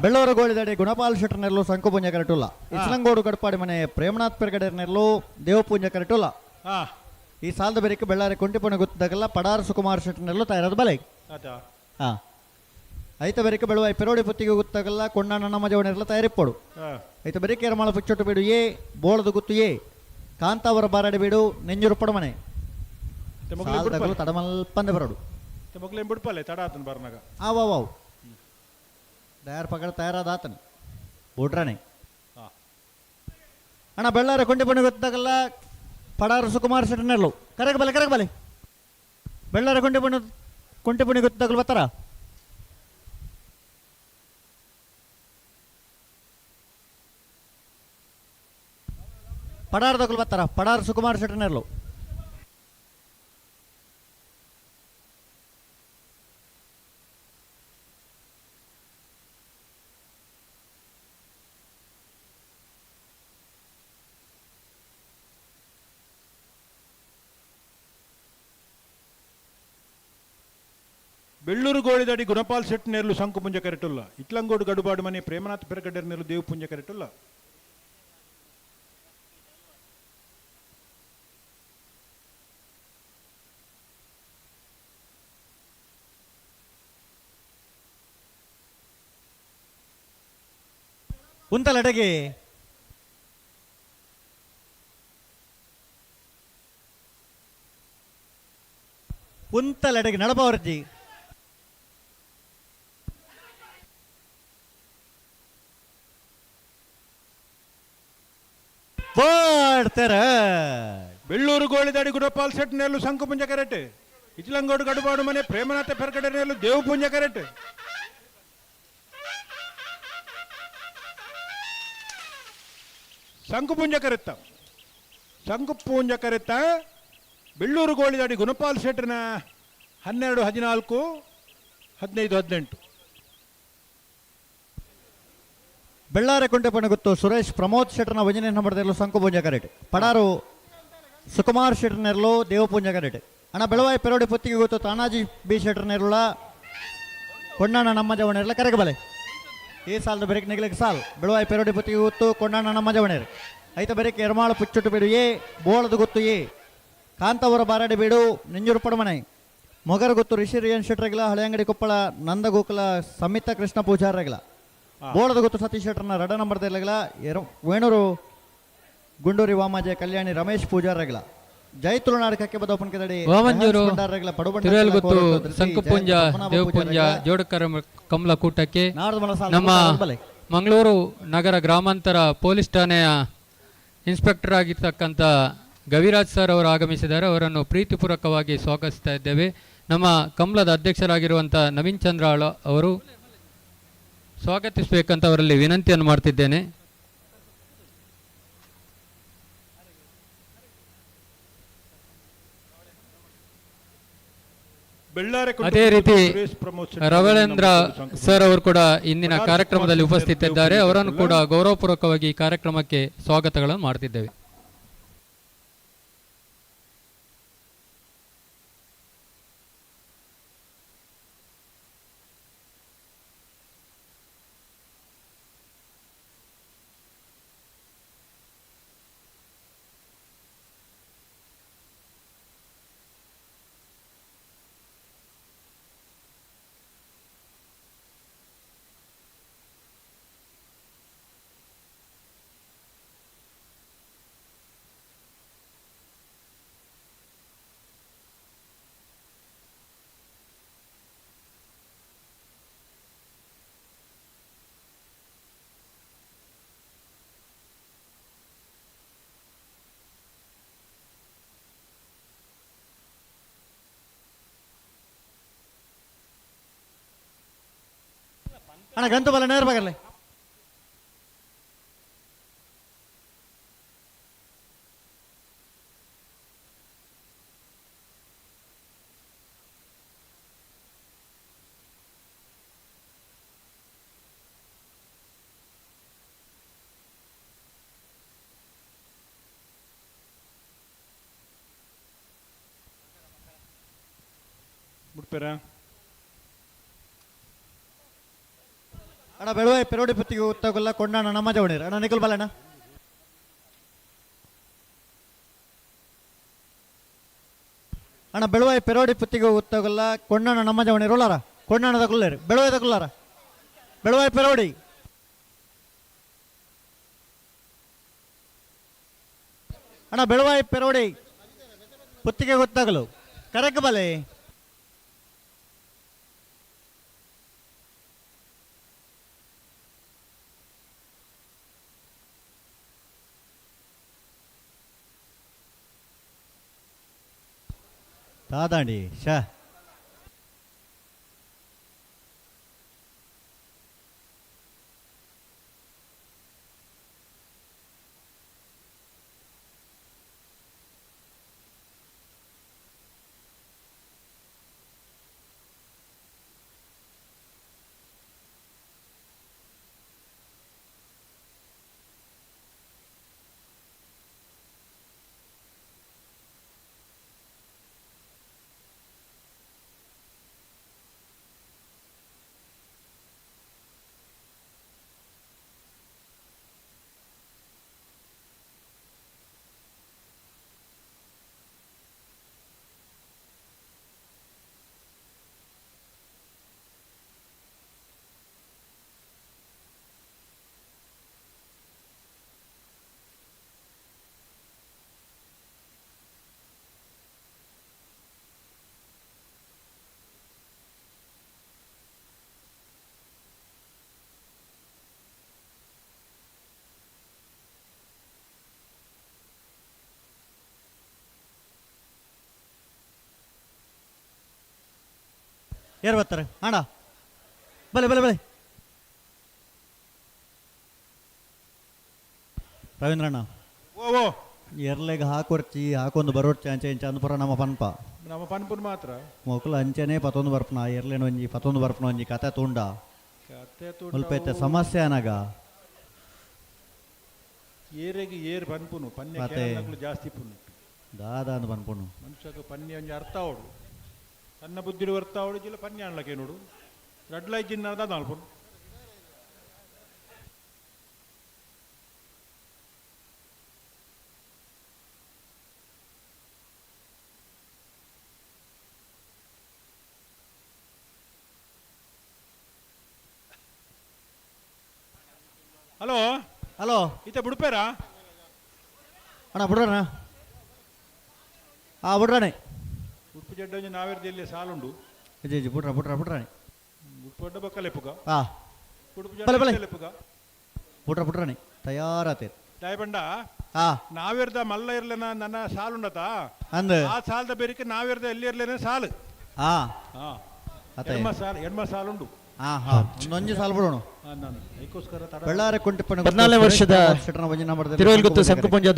ಬೆಳ್ಳೂರು ಗೋಳಿದಡಿ ಗುಣಪಾಲ್ ಶೆಟ್ಟನೆರ್ಲು ಸಂಕುಪುಂಜ ಕರೆಟುಲ್ಲ. ಇಸ್ಲಂಗೋಡು ಗಡಪಾಡಿ ಮನೆ ಪ್ರೇಮನಾಥ್ ಪೆರ್ಗಡೆರ್ನೆರ್ಲು ದೇವಪುಂಜ ಕರೆಟುಲ್ಲ. ಈ ಸಾಲದ ಬೆರಕೆ ಬೆಳ್ಳಾರೆ ಕೊಂಟಿಪೊಣ ಗೊತ್ತದಾಗಲ್ಲ ಪಡಾರ ಸುಕುಮಾರ್ ಶೆಟ್ಟನೆರ್ಲು ತಯಾರದ ಬಲೆ. ಐತ ಬೆರಕೆ ಬೆಳುವಾಯಿ ಪೆರೋಡಿ ಪುತ್ತಿಗೆ ಗೊತ್ತಾಗಲ್ಲ ಕೊಂಡಾಣ ನಮ್ಮ ಜವಣೆಲ್ಲ ತಯಾರಿಪ್ಪೋಡು. ಐತ ಬೆರಕೆ ಎರಮಾಳ ಪಿಚ್ಚೊಟ್ಟು ಬೇಡು ಎ ಬೋಳದ ಗುತ್ತು ಎ ಕಾಂತಾವರ ಬಾರಾಡಿ ಬೇಡು ನೆಂಜೂರು ಪಡಮನೆ ತಡಮಲ್ಪಂದೆ ಬರೋಡು ಆವಾವ್ ತಯಾರು ಪಕಡ ತಯಾರಾದ ಆತನು ಬೋಡ್ರಾನೆ. ಅಣ್ಣ ಬೆಳ್ಳಾರ ಕೊಂಡೆ ಬಣ್ಣ ಗೊತ್ತಾಗಲ್ಲ ಪಡಾರ ಸುಕುಮಾರ್ ಶೆಟ್ಟನೆರ್ಲು ಕರೆಗೆ ಬಲೆ ಕರೆಗೆ ಬಲೆ ಬೆಳ್ಳಾರ ಕೊಂಡೆ ಬಣ್ಣ ಕೊಂಟೆ ಪುಣಿ ಗೊತ್ತಾಗಲು ಬರ್ತಾರ. ಪಡಾರ ತಗಲು ಬರ್ತಾರ ಪಡಾರ ಸುಕುಮಾರ್ ಶೆಟ್ಟನೆರ್ಲು. ಬೆಳ್ಳೂರು ಗೋಳಿದಡಿ ಗುಣಪಾಲ್ ಶೆಟ್ ನೇರ್ಲು ಶಂಕುಪುಂಜ ಕರೆಟುಲ್ಲ. ಇಟ್ಲಂಗೋಡು ಗಡುಬಾಡು ಮನೆ ಪ್ರೇಮನಾಥ್ ಪೆರಗಡ್ಡೆರ್ ನೇರ್ಲು ದೇವಪುಂಜ ಕರೆಟುಲ್ಲ. ಉಂತಲಡೆಗೆ ಉಂತಲಡೆಗೆ ನಡಪವರ್ಜಿ ಪಾಡ್ತಾರ. ಬೆಳ್ಳೂರು ಗೋಳಿದಾಡಿ ಗುಡಪಾಲ್ ಸೆಟ್ ನೆಲ್ಲು ಸಂಕುಪುಂಜ ಕರೆಟ್ ಇಚ್ಲಂಗೋಡು ಗಡುಪಾಡು ಮನೆ ಪ್ರೇಮನಾಥ ಪೆರ್ಗಡೆ ನೆಲ್ಲು ದೇವಪುಂಜ ಕರೆಟ್ ಸಂಕುಪುಂಜ ಕರೆತ್ತ ಸಂಕುಪುಂಜ ಕರೆತ್ತ ಬೆಳ್ಳೂರು ಗೋಳಿದಾಡಿ ಗುಣಪಾಲ್ ಶೆಟ್ಟರ್ನ 12 14 15 18. ಬೆಳ್ಳಾರೆ ಕುಂಟೆಪಣ್ಣ ಗೊತ್ತು ಸುರೇಶ್ ಪ್ರಮೋದ್ ಶೆಟ್ಟರ್ನ ಒಂಜನೇ ನಂಬರ್ದಲ್ಲೂ ಸಂಕುಪುಂಜ ಕರೆಟ್ ಪಡಾರು ಸುಕುಮಾರ್ ಶೆಟ್ಟರ್ನೆರ್ಲು ದೇವಪುಂಜ ಕರೆಟ್ ಅಣ್ಣ ಬೆಳವಾಯಿ ಪೆರೋಡಿ ಪೊತ್ತಿಗೆ ಗೊತ್ತು ತಾನಾಜಿ ಬಿ ಶೆಟ್ಟರ್ನೆರ್ಲ ಕೊಂಡಾಣ ನಮ್ಮ ಜವಣೆರ್ಲ ಕರೆಗೆ ಬಲೆ ಈ ಸಾಲದ ಬೆರಕ್ ನೆಗ್ಲಿಕ್ಕೆ ಸಾಲ್ ಬೆಳವಾಯಿ ಪೆರೋಡಿ ಪೊತ್ತಿಗೆ ಗೊತ್ತು ಕೊಂಡಾಣ ನಮ್ಮ ಜವಣೆರ್ ಐತ ಬೆರಕ್ ಎರ್ಮಾಳು ಪುಚ್ಚುಟ್ಟು ಬೀಡು ಎ ಬೋಳದ ಗೊತ್ತು ಎ ಕಾಂತವರ ಬಾರಾಡಿ ಬೀಡು ನಿಂಜೂರು ಪಡಮನೆ ಮೊಗರ ಗೊತ್ತು ರಿಷಿ ರಿಯನ್ ಶೆಟ್ರಗಿಲ ಹಳೆಯಂಗಡಿ ಕೊಪ್ಪಳ ನಂದಗೋಕುಲ ಸಮಿತ ಕೃಷ್ಣ ಪೂಜಾರಗಿಲ ಬೋಳದ ಗೊತ್ತು ಸತೀಶ್ ಶೆಟ್ಟರ್ನ ರಡ ನಂಬರ್ದಿರ್ಲಗಿಲ ವೇಣೂರು ಗುಂಡೂರಿ ವಾಮಾಜೆ ಕಲ್ಯಾಣಿ ರಮೇಶ್ ಪೂಜಾರಗಿಲ ಜೈ ತುಳುನಾಡು ಕಕ್ಕೆ ಬದೋಪನ್ ಕೆದಡಿ ವಾಮಂಜೂರು ತಿರುವೆಲ್ಗುತ್ತು ಸಂಕುಪುಂಜ ದೇವಪುಂಜ ಜೋಡಕರ ಕಮಲ ಕೂಟಕ್ಕೆ ನಮ್ಮ ಮಂಗಳೂರು ನಗರ ಗ್ರಾಮಾಂತರ ಪೊಲೀಸ್ ಠಾಣೆಯ ಇನ್ಸ್ಪೆಕ್ಟರ್ ಆಗಿರ್ತಕ್ಕಂಥ ಗವಿರಾಜ್ ಸರ್ ಅವರು ಆಗಮಿಸಿದ್ದಾರೆ. ಅವರನ್ನು ಪ್ರೀತಿಪೂರ್ವಕವಾಗಿ ಸ್ವಾಗತಿಸ್ತಾ ಇದ್ದೇವೆ. ನಮ್ಮ ಕಮಲದ ಅಧ್ಯಕ್ಷರಾಗಿರುವಂಥ ನವೀನ್ ಚಂದ್ರ ಅವರು ಸ್ವಾಗತಿಸಬೇಕಂತ ಅವರಲ್ಲಿ ವಿನಂತಿಯನ್ನು ಮಾಡ್ತಿದ್ದೇನೆ. ಅದೇ ರೀತಿ ರವಳೇಂದ್ರ ಸರ್ ಅವರು ಕೂಡ ಇಂದಿನ ಕಾರ್ಯಕ್ರಮದಲ್ಲಿ ಉಪಸ್ಥಿತರಿದ್ದಾರೆ. ಅವರನ್ನು ಕೂಡ ಗೌರವಪೂರ್ವಕವಾಗಿ ಈ ಕಾರ್ಯಕ್ರಮಕ್ಕೆ ಸ್ವಾಗತಗಳನ್ನು ಮಾಡ್ತಿದ್ದೇವೆ. ಅಣ್ಣ ಗ್ರಂಥ ಬಲ ನೇರ ಬಗರ್ಲೆ ಮುಟ್ಪೇರ ಅಣ್ಣ ಬೆಳವಾಯಿ ಪೆರೋಡಿ ಪುತ್ತಿಗೆ ಉತ್ತಗುಲ್ಲ ಕೊಂಡಾಣ ನಮ್ಮ ಜವಣಿರು ಅಣ್ಣ ನಿಖಲ್ ಬಲಣ್ಣ ಅಣ್ಣ ಬೆಳವಾಯಿ ಪೆರೋಡಿ ಪುತ್ತಿಗೆ ಉತ್ತಗುಲ್ಲ ಕೊಂಡಾಣ ನಮ್ಮ ಜವಣಿರು ಉಳ್ಳಾರ ಕೊಂಡಾಣದ ಕುಲ್ಲೇರು ಬೆಳವಾಯ್ದ ಕುಲ್ಲಾರ ಬೆಳವಾಯಿ ಪೆರೋಡಿ ಅಣ್ಣ ಬೆಳವಾಯಿ ಪೆರೋಡಿ ಪುತ್ತಿಗೆ ಗೊತ್ತಾಗಲು ಕರೆಕ್ ಬಲೆ ತಾದಾಂಡಿ ಶಾ ಏರ್ ಬರ್ತಾರೆ ಅಣ್ಣ ಬಲೆ ಬಲೆ ಬಲೆ ರವೀಂದ್ರಣ್ಣ ಓ ಓ ಎರ್ಲೆಗ್ ಹಾಕೊರ್ಚಿ ಹಾಕೊಂದು ಬರೋರ್ಚಿ ಅಂಚೆ ಇಂಚ ಅಂದ್ಪುರ ನಮ್ಮ ಪನ್ಪ ನಮ್ಮ ಪನ್ಪುನ್ ಮಾತ್ರ ಮೊಕುಲು ಅಂಚೆನೆ ಪತೊಂದು ಬರ್ಪನ ಎರ್ಲೆನ ಒಂಜಿ ಪತೊಂದು ಬರ್ಪನ ಒಂಜಿ ಕತೆ ತೂಂಡ ಕತೆ ತೂಂಡ ಮುಲ್ಪ ಇತ್ತೆ ಸಮಸ್ಯೆ ಅನಾಗ ಏರೆಗೆ ಏರ್ ಪನ್ಪುನು ಪನ್ಯ ಮತ್ತೆ? ಕೇರಳಗಳು ಜಾಸ್ತಿ ಪುನು ದಾದ ಅಂದ್ ಪನ್ಪುನು ಮನುಷ್ಯకు ಪನ್ಯ ಒಂಜಿ ಅರ್ಥ ಅವಡು ತನ್ನ ಬುದ್ಧಿಡು ಅರ್ಥ ಅವಡು ಜಿಲ್ಲ ಪನ್ಯ ಅನ್ಲಕ್ಕೆ ನೋಡು ರಡ್ಲೈ ಜಿನ್ನ ದಾದ ಅನ್ಪುನು ಹಲೋ ಹಲೋ ಈತ ಬುಡ್ಪೇರಾ ಅಣ್ಣ ಬಿಡ್ರಣ ಆ ಬಿಡ್ರಣೆ ಉಡುಪು ಜಡ್ಡ ಒಂಜಿ ನಾವೇರ್ದ ಇಲ್ಲಿ ಸಾಲುಂಡು ಇಜ್ಜಿ ಇಜ್ಜಿ ಬಿಡ್ರ ಬಿಡ್ರ ಬಿಡ್ರಣೆ ಉಡುಪು ಅಡ್ಡ ಬೊಕ್ಕಲೆಪ್ಪುಗ ಆ ಉಡುಪು ಬಲೆ ಬಲೆ ಜಡ್ಡ ಲೆಪ್ಪುಗ ಬಿಡ್ರ ಬಿಡ್ರಣೆ ತಯಾರಾತೇರ್ ದಯಬಂಡ ಆ ನಾವೇರ್ದ ಮಲ್ಲ ಇರ್ಲೆನ ನನ್ನ ಸಾಲುಂಡತ ಅಂದ್. ಆ ಸಾಲದ ಬೇರಿಕೆ ನಾವೇರ್ದ ಎಲ್ಲಿ ಇರ್ಲೇನೆ ಸಾಲು ಆ ಹಾ ಅತ್ತೆ. ಎಣ್ಮ ಸಾಲು ಎಣ್ಮ ಸಾಲುಂಡು ಆ ಹಾ ಒಂದೊಂಜಿ ಸಾಲು ಬಿಡೋಣ ಹಾ, ನಾನು ಅದಕ್ಕೋಸ್ಕರ ತಡ ಬೆಳ್ಳಾರೆ ಕುಂಟಿಪ್ಪಣ 14ನೇ ವರ್ಷದ ತಿರುವಲ್ಗುತ್ತು ಸಂಕುಪುಂಜ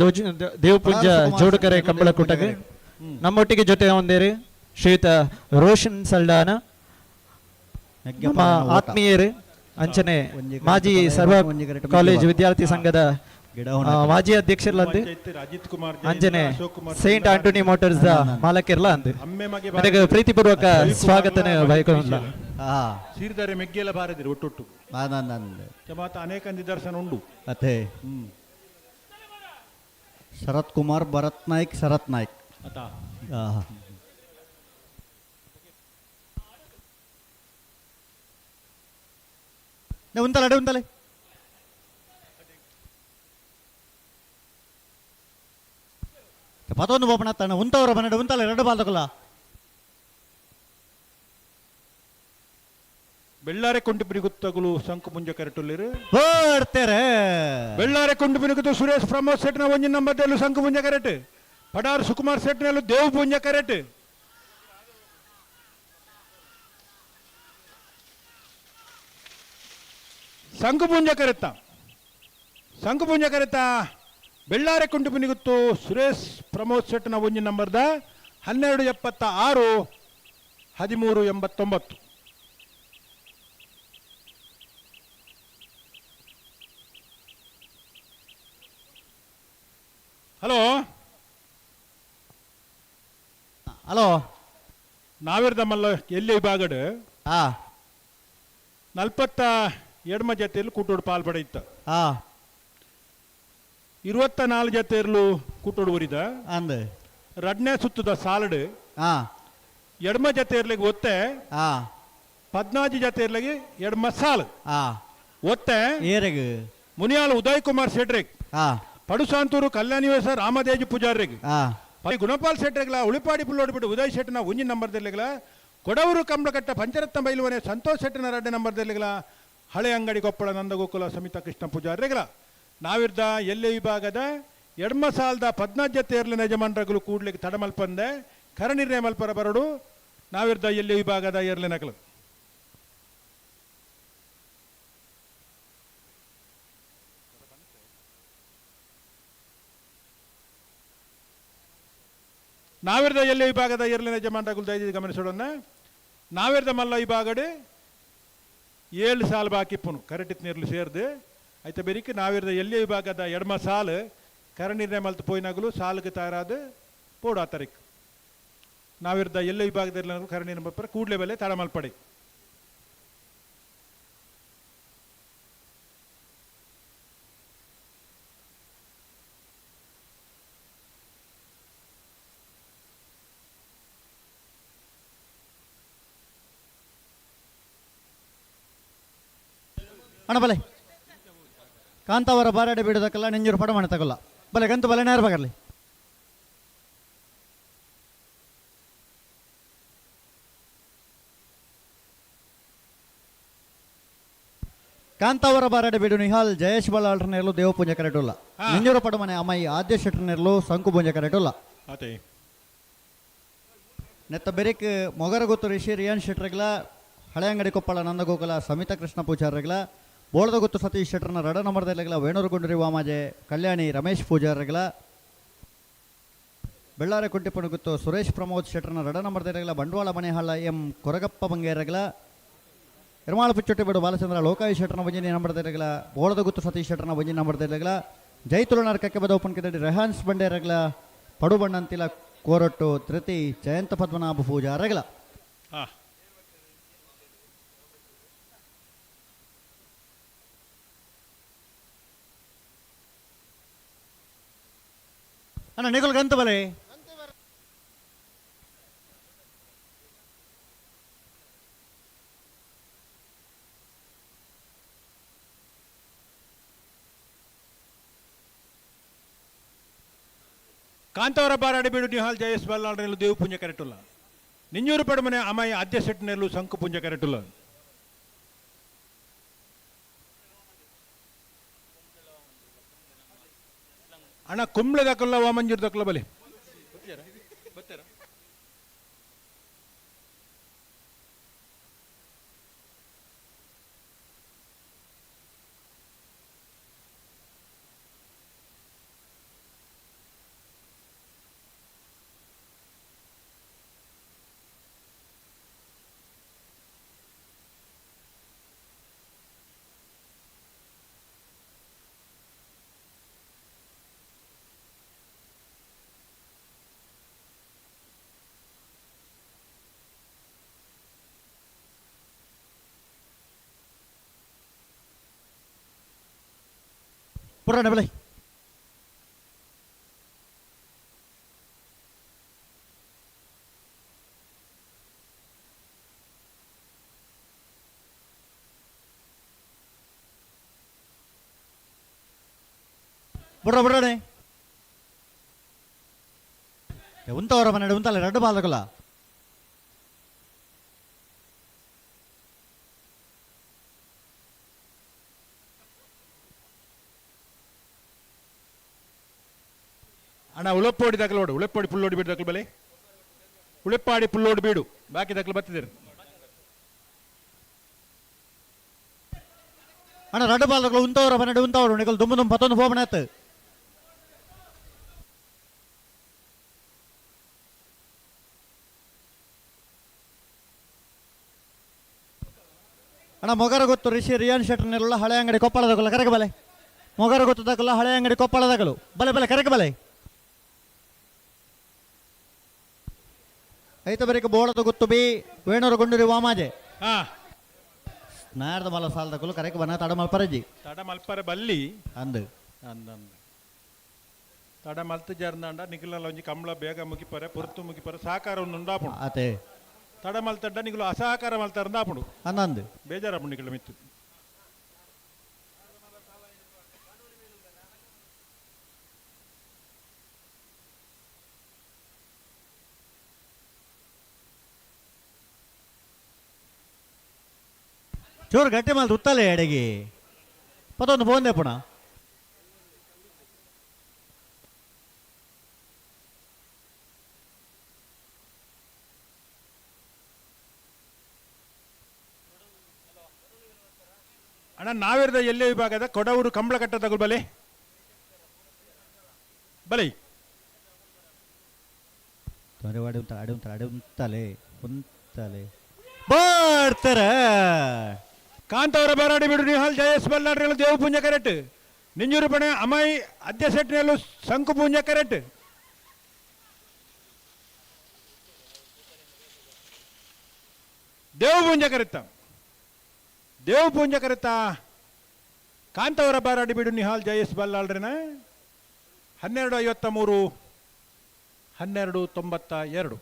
ದೇವಪುಂಜ ಜೋಡುಕರೆ ಕಂಬಳಕೂಟಕ್ಕೆ ನಮ್ಮೊಟ್ಟಿಗೆ ಜೊತೆ ಒಂದೇರಿ ಶ್ರೀಯುತ ರೋಷನ್ ಸಲ್ಡಾನ ನಮ್ಮ ಆತ್ಮೀಯರು ಅಂಚನೆ ಮಾಜಿ ಸರ್ವ ಕಾಲೇಜ್ ವಿದ್ಯಾರ್ಥಿ ಸಂಘದ ಮಾಜಿ ಅಧ್ಯಕ್ಷರ್ಲಂದು ಅಜಿತ್ ಕುಮಾರ್ ಅಂಚನೆ ಸೈಂಟ್ ಆಂಟೋನಿ ಮೋಟರ್ಸ್ the ಮಾಲಕಿರ್ಲ ಅಂದು ಅದಕ್ಕೆ ಪ್ರೀತಿಪೂರ್ವಕ ಸ್ವಾಗತನೆ ಬಯಕೊಂಡ ಸೀರ್ದಾರೆ ಮೆಗ್ಗೆಲ್ಲ ಬಾರದಿರು ಒಟ್ಟೊಟ್ಟು ಮಾತ ಅನೇಕ ನಿದರ್ಶನ ಉಂಡು ಅತ್ತೆ ಹ್ಮ್ ಶರತ್ ಕುಮಾರ್ ಭರತ್ ನಾಯ್ಕ್ ಶರತ್ ನಾಯ್ಕ್ ಆತ ಆಹಾ. నే ఉంతాలే అడే ఉంతాలే ಪತೊಂದು ಬೋಪಣ ತಾಣ ಉಂತವರ ಬನ್ನಡ ಉಂತಾಲೆ ಎರಡು ಬಾಲ್ದಕಲ್ಲ ಬೆಳ್ಳಾರೆ ಕೊಂಡುಪಿನಿ ಗುತ್ತಗುಲು ಶಂಕು ಮುಂಜ ಕರೆಟುಲ್ಲಿರು ಬರ್ತಾರೆ ಬೆಳ್ಳಾರೆ ಕೊಂಡುಪಿನಿ ಗುತ್ತು ಸುರೇಶ್ ಪ್ರಮೋದ್ ಸೆಟ್ನ ಒಂಜಿ ನಂಬರ್ ಶಂಕು ಮುಂಜ ಕರೆಟ್ ಪಡಾರ್ ಸುಕುಮಾರ್ ಸೆಟ್ನಲ್ಲೂ ದೇವ್ ಪುಂಜ ಕರೆಟ್ ಶಂಕು ಪುಂಜ ಕರೆತ್ತ ಶಂಕು ಪುಂಜ ಕರೆತ್ತ ಬೆಳ್ಳಾರೆ ಕೊಂಡುಪಿನಿ ಗುತ್ತು ಸುರೇಶ್ ಪ್ರಮೋದ್ ಸೆಟ್ನ ಒಂಜಿ ನಂಬರ್ದ 12 76 13 89. ಹಲೋ ಹಲೋ ನಾವಿರ್ದಮ್ಮಲ್ಲ ಎಲ್ಲಿ ವಿಭಾಗಡ್ ಆ ನಲ್ಪತ್ತ ಎಡ್ಮ ಜೊತೆಯಲ್ಲಿ ಕೂಟೋಡು ಪಾಲ್ ಪಡೆಯಿತ್ತ ಆ 24 ಜೊತೆಯಲ್ಲೂ ಕೂಟೋಡು ಉರಿದ ಅಂದ್ ರಡ್ನೇ ಸುತ್ತದ ಸಾಲಡ್ ಆ ಎಡ್ಮ ಜೊತೆಯರ್ಲಿಗೆ ಒತ್ತೆ ಆ 14 ಜೊತೆಯರ್ಲಿಗೆ ಎಡ್ಮ ಸಾಲು ಆ ಒತ್ತೆ ಏರೆಗ್ ಮುನಿಯಾಲ್ ಉದಯ್ ಕುಮಾರ್ ಶೆಟ್ರಿಗ್ ಆ ಪಡುಸಾಂತೂರು ಕಲ್ಯಾಣಿವಾಸ ರಾಮದೇಜಿ ಪೂಜಾರಿಗ್ ಆ ಗುಣಪಾಲ್ ಶೆಟ್ರಿಗ್ಲ ಉಳಿಪಾಡಿ ಪುಲ್ಲೋಡ್ಬಿಟ್ಟು ಉದಯ್ ಶೆಟ್ಟನ ಒಂಜಿ ನಂಬರ್ದಲ್ಲಿಗ್ಲ ಕೊಡವೂರು ಕಂಬಳಕಟ್ಟ ಪಂಚರತ್ನ ಬೈಲುವನೆ ಸಂತೋಷ್ ಶೆಟ್ಟನ ಎರಡನೇ ನಂಬರ್ದಲ್ಲಿಗ್ಲ ಹಳೆ ಅಂಗಡಿ ಕೊಪ್ಪಳ ನಂದಗೋಕುಲ ಸಮಿತ ಕೃಷ್ಣ ಪೂಜಾರಿಗ್ಲ ನಾವಿರ್ದ ಎಲ್ಲೆ ವಿಭಾಗದ ಎಡ್ಮ ಸಾಲದ 14 ಜೊತೆ ಯಜಮಾನರುಗಳು ಕೂಡ್ಲಿಕ್ಕೆ ತಡಮಲ್ಪಂದೆ ಕರನಿರ್ಣಯ ಮಲ್ಪರ ಬರಡು ನಾವಿರ್ದ ಎಲ್ಲೆ ವಿಭಾಗದ ಎರ್ಲೆ ನಕಲು ನಾವಿರ್ದ ಎಲ್ಲೆ ವಿಭಾಗದ ಎರ್ಲಿನ ಯಜಮಾನರುಗಳು ದಯವಿಟ್ಟು ಗಮನಿಸೋಣ. ನಾವಿರ್ದ ಮಲ್ಲ ವಿಭಾಗಡೆ 7 ಸಾಲು ಬಾಕಿ ಪುನು ಕರೆಟಿತ್ ನೀರ್ಲು ಸೇರ್ದು ಐತ ಬೆರಿಕ್ ನಾವಿರ್ದ ಎಲ್ಲೆ ವಿಭಾಗದ ಎಡ್ಮ ಸಾಲು ಕರನಿರ್ಣಯ ಮಲ್ತು ಪೋಯಿನಾಗಲು ಸಾಲುಗೆ ತಯಾರಾದ ಪೋಡು ಆ ತಾರೀಕು ನಾವಿರ್ದ ಎಲ್ಲೆ ವಿಭಾಗದ ಎರ್ಲಿನ ಕರನಿರ್ಣಯ ಮಲ್ಪರ ಕೂಡಲೇ ಬೆಲೆ ತಡ ಮಲ್ಪಡೆ. ಅಣ್ಣ ಬಲೆ ಕಾಂತಾವರ ಬಾರಾಡೆ ಬೀಡೋದಕ್ಕೆಲ್ಲ ನೆಂಜೂರು ಪಡ ಮಾಡ ತಗೊಲ್ಲ ಬಲೆ ಗಂತು ಬಲೆ ನೇರ ಬಗರ್ಲಿ ಕಾಂತಾವರ ಬಾರಾಡೆ ಬೀಡು ನಿಹಾಲ್ ಜಯೇಶ್ ಬಲ್ಲಾಳ್ರನೇರ್ಲು ದೇವಪೂಂಜ ಕರೆಟುಲ್ಲ ನೆಂಜೂರು ಪಡಮನೆ ಅಮ್ಮಾಯಿ ಆದ್ಯ ಶೆಟ್ಟರ್ನೇರ್ಲು ಸಂಕು ಪೂಂಜ ಕರೆಟುಲ್ಲ ಅದೇ ನೆತ್ತ ಬೆರಿಕ್ ಮೊಗರ ಗೊತ್ತು ರಿಷಿ ರಿಯಾನ್ ಶೆಟ್ರಗ್ಲ ಹಳೆಯಂಗಡಿ ಕೊಪ್ಪಳ ನಂದಗೋಕುಲ ಸಮಿತ ಕೃಷ್ಣ ಪೂಜಾರಗಳ ಬೋಳದಗುತ್ತು ಸತೀಶ್ ಶೆಟ್ಟರ್ನ ರಡ ನಂಬರ್ದೆಲೆಗಳ ವೇಣೂರು ಗುಂಡೂರಿ ವಾಮಾಜೆ ಕಲ್ಯಾಣಿ ರಮೇಶ್ ಪೂಜಾರಗಳ ಬೆಳ್ಳಾರೆ ಕುಂಟಿಪಣಗುತ್ತು ಸುರೇಶ್ ಪ್ರಮೋದ್ ಶೆಟ್ಟರ್ನ ರಡ ನಂಬರ್ದೆಲೆಗಳ ಬಂಡವಾಳ ಮನೆಹಾಳ ಎಂ ಕೊರಗಪ್ಪ ಬಂಗೇರಗಳ ಎರ್ಮಾಳ ಪಿಚ್ಚೊಟ್ಟಿಬೇಡು ಬಾಲಚಂದ್ರ ಲೋಕಾಯಿ ಶೆಟ್ಟರ್ನ ಒಂಜಿನಿ ನಂಬರ್ದೆಲೆಗಳ ಬೋಳದಗುತ್ತು ಸತೀಶ್ ಶೆಟ್ಟರ್ನ ಒಂಜಿ ನಂಬರ್ದೆಲೆಗಳ ಜೈ ತುಳುನಾಡ್ ಕಕ್ಕೆಬದ ಓಪನ್ ಕಿದಡಿ ರೆಹಾನ್ಸ್ ಬಂಡೇರಗಳ ಪಡುಬಣ್ಣಂತಿಲ ಕೋರೊಟ್ಟು ಧೃತಿ ಜಯಂತ ಪದ್ಮನಾಭ ಪೂಜಾರಗಳ. ಅಣ್ಣ ನಿಗುಲ್ ಗಂತ ಬಲೆ ಕಾಂತಾವರ ಬಾರಾಡಿ ಬೀಡು ನಿಹಾಲ್ ಜಯಸ್ ಬಲ್ಲಾಳ್ರೆಲ್ಲು ದೇವು ಪುಂಜ ಕರೆಟುಲ್ಲ ನಿಂಜೂರು ಪಡಮನೆ ಅಮಾಯ ಅದ್ಯ ಸೆಟ್ನೆಲ್ಲು ಸಂಕು ಪುಂಜ ಕರೆಟುಲ್ಲ. ಅಣ್ಣ ಕುಂಬ್ಳೆ ದಕ್ಕಲ್ಲ ವಾಮಂಜೂರು ದಕ್ಕಲ್ಲ ಬಲಿ ಪುರಾಣ ಬಲೆ ಬುಡ್ರ ಬುಡ್ರಣೆ ಉಂತವರ ಮನೆ ಉಂತಲ್ಲ ಎರಡು ಬಾಲಕಲ್ಲ ಅಣ್ಣ ಉಳಪ್ಪೋಡಿ ದಾಖಲು ಉಳೆಪ್ಪಾಡಿ ಪುಲ್ಲೋಡಿ ಬೀಡು ದಾಖಲು ಬಲೆ ಉಳೆಪ್ಪಾಡಿ ಪುಲ್ಲೋಡಿ ಬೀಡು ಬಾಕಿ ದಾಖಲು ಬತ್ತಿದ್ದೀರಿ. ಅಣ್ಣ ರಡ್ಡು ಬಾಲಕಲು ಉಂತವರ ಮನೆ ಉಂತವರು ನಿಕಲ್ ದುಮ್ಮು ದುಮ್ ಪತ್ತೊಂದು ಹೋಮಣ ಆತು. ಅಣ್ಣ ಮೊಗರ ಗೊತ್ತು ರಿಷಿ ರಿಯಾನ್ ಶೆಟ್ಟರ್ನೆಲ್ಲ ಹಳೆ ಅಂಗಡಿ ಕೊಪ್ಪಳದಗಲ್ಲ ಕರೆಗೆ ಬಲೆ ಮೊಗರ ಗೊತ್ತು ದಾಖಲ ಹಳೆ ಅಂಗಡಿ ಕೊಪ್ಪಳದಗಲು ಬಲೆ ಬಲೆ ಕರೆಗೆ ಬಲೆ ಐತ ಬರಿಕ ಬೋಳದ ಗೊತ್ತು ಬಿ ವೇಣೂರು ಗುಂಡೂರಿ ವಾಮಾಜೆ ನಾರ್ದ ಮಲ ಸಾಲದಕಲು ಕರೆಗೆ ಬನ ತಡ ಮಲ್ಪರಜಿ ತಡ ಮಲ್ಪರ ಬಲ್ಲಿ ಅಂದು ಅಂದಂದು ತಡ ಮಲ್ತು ಜರ್ನಾಂಡ ನಿಖಿಲ ಒಂಜಿ ಕಂಬಳ ಬೇಗ ಮುಗಿಪರೆ ಪೊರ್ತು ಮುಗಿಪರೆ ಸಹಕಾರ ಒಂದು ಉಂಡಾಪುಂಡು ಆತೆ ತಡ ಮಲ್ತಡ್ಡ ನಿಗುಲು ಅಸಹಕಾರ ಮಲ್ತಾರಂದಾಪುಂಡು ಅಂದಂದು ಬೇಜಾರಪುಂಡು ನಿಖಿಲ ಮಿತ್ತು. ಚೂರು ಗಟ್ಟಿ ಮಲ್ತು ಉತ್ತಲೆ ಎಡೆಗೆ ಪತ್ತೊಂದು ಫೋನ್ ಪುಣ ಅಣ್ಣ ನಾವಿರದ ಎಲ್ಲೇ ವಿಭಾಗದ ಕೊಡವೂರು ಕಂಬಳಕಟ್ಟ ತಗುಲ್ ಬಲೆ ಬಲೆ ತೊಂದರೆ ಉಂತಲೆ ಅಡಿ ಉಂತಲೆ ಅಡಿ ಉಂತಲೆ ಉಂತಲೆ ಬರ್ತಾರೆ. ಕಾಂತವರ ಬಾರಾಡಿ ಬಿಡು ನಿಹಾಲ್ ಜಯಸ್ ಬಲ್ಲಾಡ್ರೆಲ್ಲ ದೇವು ಪುಂಜ ಕರೆಕ್ಟ್ ನಿಂಜೂರು ಪಣೆ ಅಮೈ ಅದ್ಯ ಸೆಟ್ನೆಲ್ಲು ಸಂಕು ಪುಂಜ ಕರೆಕ್ಟ್ ದೇವು ಪುಂಜ ಕರೆತ್ತ ದೇವು ಪುಂಜ ಕರೆತ್ತ ಕಾಂತವರ ಬಾರಾಡಿ ಬಿಡು ನಿಹಾಲ್ ಜಯಸ್ ಬಲ್ಲಾಳ್ರೆನ 12:53 12:92.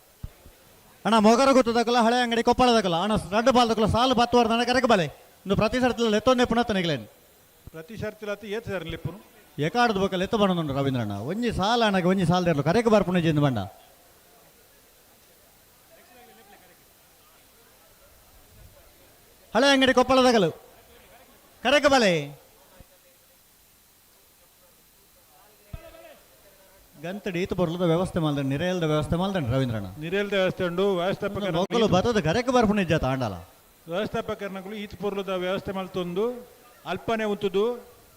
ಅಣ್ಣ ಮೊಗರ ಗೊತ್ತದಕ್ಕಲ್ಲ ಹಳೆ ಅಂಗಡಿ ಕೊಪ್ಪಳದಕ್ಕಲ್ಲ ಅಣ್ಣ ರಡ್ಡು ಬಾಲ್ದಕ್ಕಲ್ಲ ಸಾಲು ಬತ್ತುವರ್ ನನ್ನ ಕರೆಗೆ ಬಲೆ ಇನ್ನು ಪ್ರತಿ ಸರ್ತಿಲ ಎತ್ತೊಂದೇ ಪುನಃ ತನಗಲೇನು ಪ್ರತಿ ಸರ್ತಿಲ ಏತ್ ಸರ್ ಲಿಪ್ಪುನು ಎಕಾಡ್ದು ಬೇಕಲ್ಲ ಎತ್ತ ಬಣ್ಣದುಂಡು ರವೀಂದ್ರಣ್ಣ ಒಂಜಿ ಸಾಲ ಅಣ್ಣಗೆ ಒಂಜಿ ಸಾಲ ಇರಲು ಕರೆಗೆ ಬರ್ಪುಣ ಜಿಂದು ಬಣ್ಣ ಹಳೆ ಅಂಗಡಿ ಕೊಪ್ಪಳದಗಲು ಕರೆಗೆ ಬಲೆ ಗಂತಡಿ ಈತ ಬರ್ಲದ ವ್ಯವಸ್ಥೆ ಮಾಲ್ದಣ್ಣ ನಿರೇಲ್ದ ವ್ಯವಸ್ಥೆ ಮಾಲ್ದಣ್ಣ ರವೀಂದ್ರಣ್ಣ ನಿರೇಲ್ದ ವ್ಯವಸ್ಥೆ ಉಂಡು ವ್ಯವಸ್ಥಾಪಕ ಮೊಕ್ಕಲು ಬತ್ತದ ಕರೆಗೆ ಬರ್ಪುಣ ಇಜ್ಜಾತ ಆಂಡಲ. ವ್ಯವಸ್ಥಾಪಕರ್ನಕುಲು ಈತ್ ಪೊರ್ಲುದ ವ್ಯವಸ್ಥೆ ಮಲ್ತೊಂದು ಅಲ್ಪನೆ ಉಂತುದು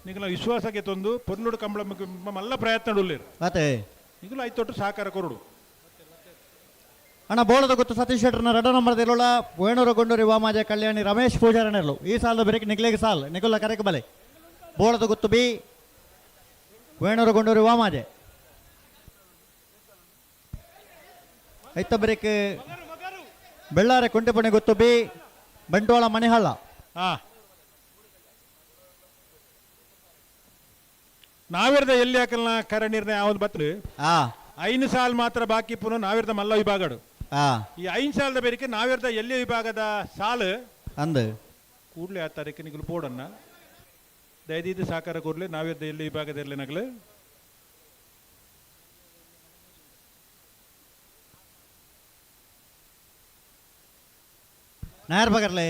ನಿಕಲ ವಿಶ್ವಾಸಕ್ಕೆ ತಂದು ಪೊರ್ಲುಡು ಕಂಬಳ ಮಲ್ಲ ಪ್ರಯತ್ನ ಉಲ್ಲೇರು. ಅತೆ ನಿಕುಲು ಐತೊಟ್ಟು ಸಹಕಾರ ಕೊರಡು. ಅಣ್ಣ ಬೋಳದ ಗೊತ್ತು ಸತೀಶ್ ಶೆಟ್ಟರ್ನ ರಡ ನಂಬರ್ ದಿಲೋಳ ವೇಣೂರು ಗುಂಡೂರಿ ವಾಮಾಜ ಕಲ್ಯಾಣಿ ರಮೇಶ್ ಪೂಜಾರನೆರ್ಲು ಈ ಸಾಲದ ಬೆರಕ್ ನಿಕ್ಲೆಗೆ ಸಾಲ್ ನಿಕುಲ ಕರೆಕ್ ಬಲೆ. ಬೋಳದ ಗೊತ್ತು ಬಿ ವೇಣೂರು ಗುಂಡೂರಿ ವಾಮಾಜೆ ಐತ ಬೆರಕ್ ಬೆಳ್ಳಾರೆ ಕುಂಟೆಪಣಿ ಗೊತ್ತು ಬಿ ಬಂಟ್ವಾಳ ಮಣಿಹಳ್ಳ. ನಾವಿರ್ದ ಎಲ್ಲಿ ಹಾಕಲ್ನ ಕರೆ ನಿರ್ಣಯ ಯಾವ್ದು ಬತ್ಲು 5 ಸಾಲ್ ಮಾತ್ರ ಬಾಕಿ ಪುನಃ ನಾವಿರ್ದ ಮಲ್ಲ ವಿಭಾಗಡು. ಈ 5 ಸಾಲದ ಬೇರಿಕೆ ನಾವಿರ್ದ ಎಲ್ಲಿ ವಿಭಾಗದ ಸಾಲು ಅಂದು ಕೂಡಲೇ ಆ ತಾರೀಕು ನಿಗಲು ಬೋರ್ಡನ್ನ ದಯದೀದು ಸಹಕಾರ ಕೂಡಲೇ ನಾವಿರ್ದ ಎಲ್ಲಿ ವಿಭಾಗದ ಇರಲಿ ನಗಲು. ನಾಯರ್ ಬಗರ್ಲೆ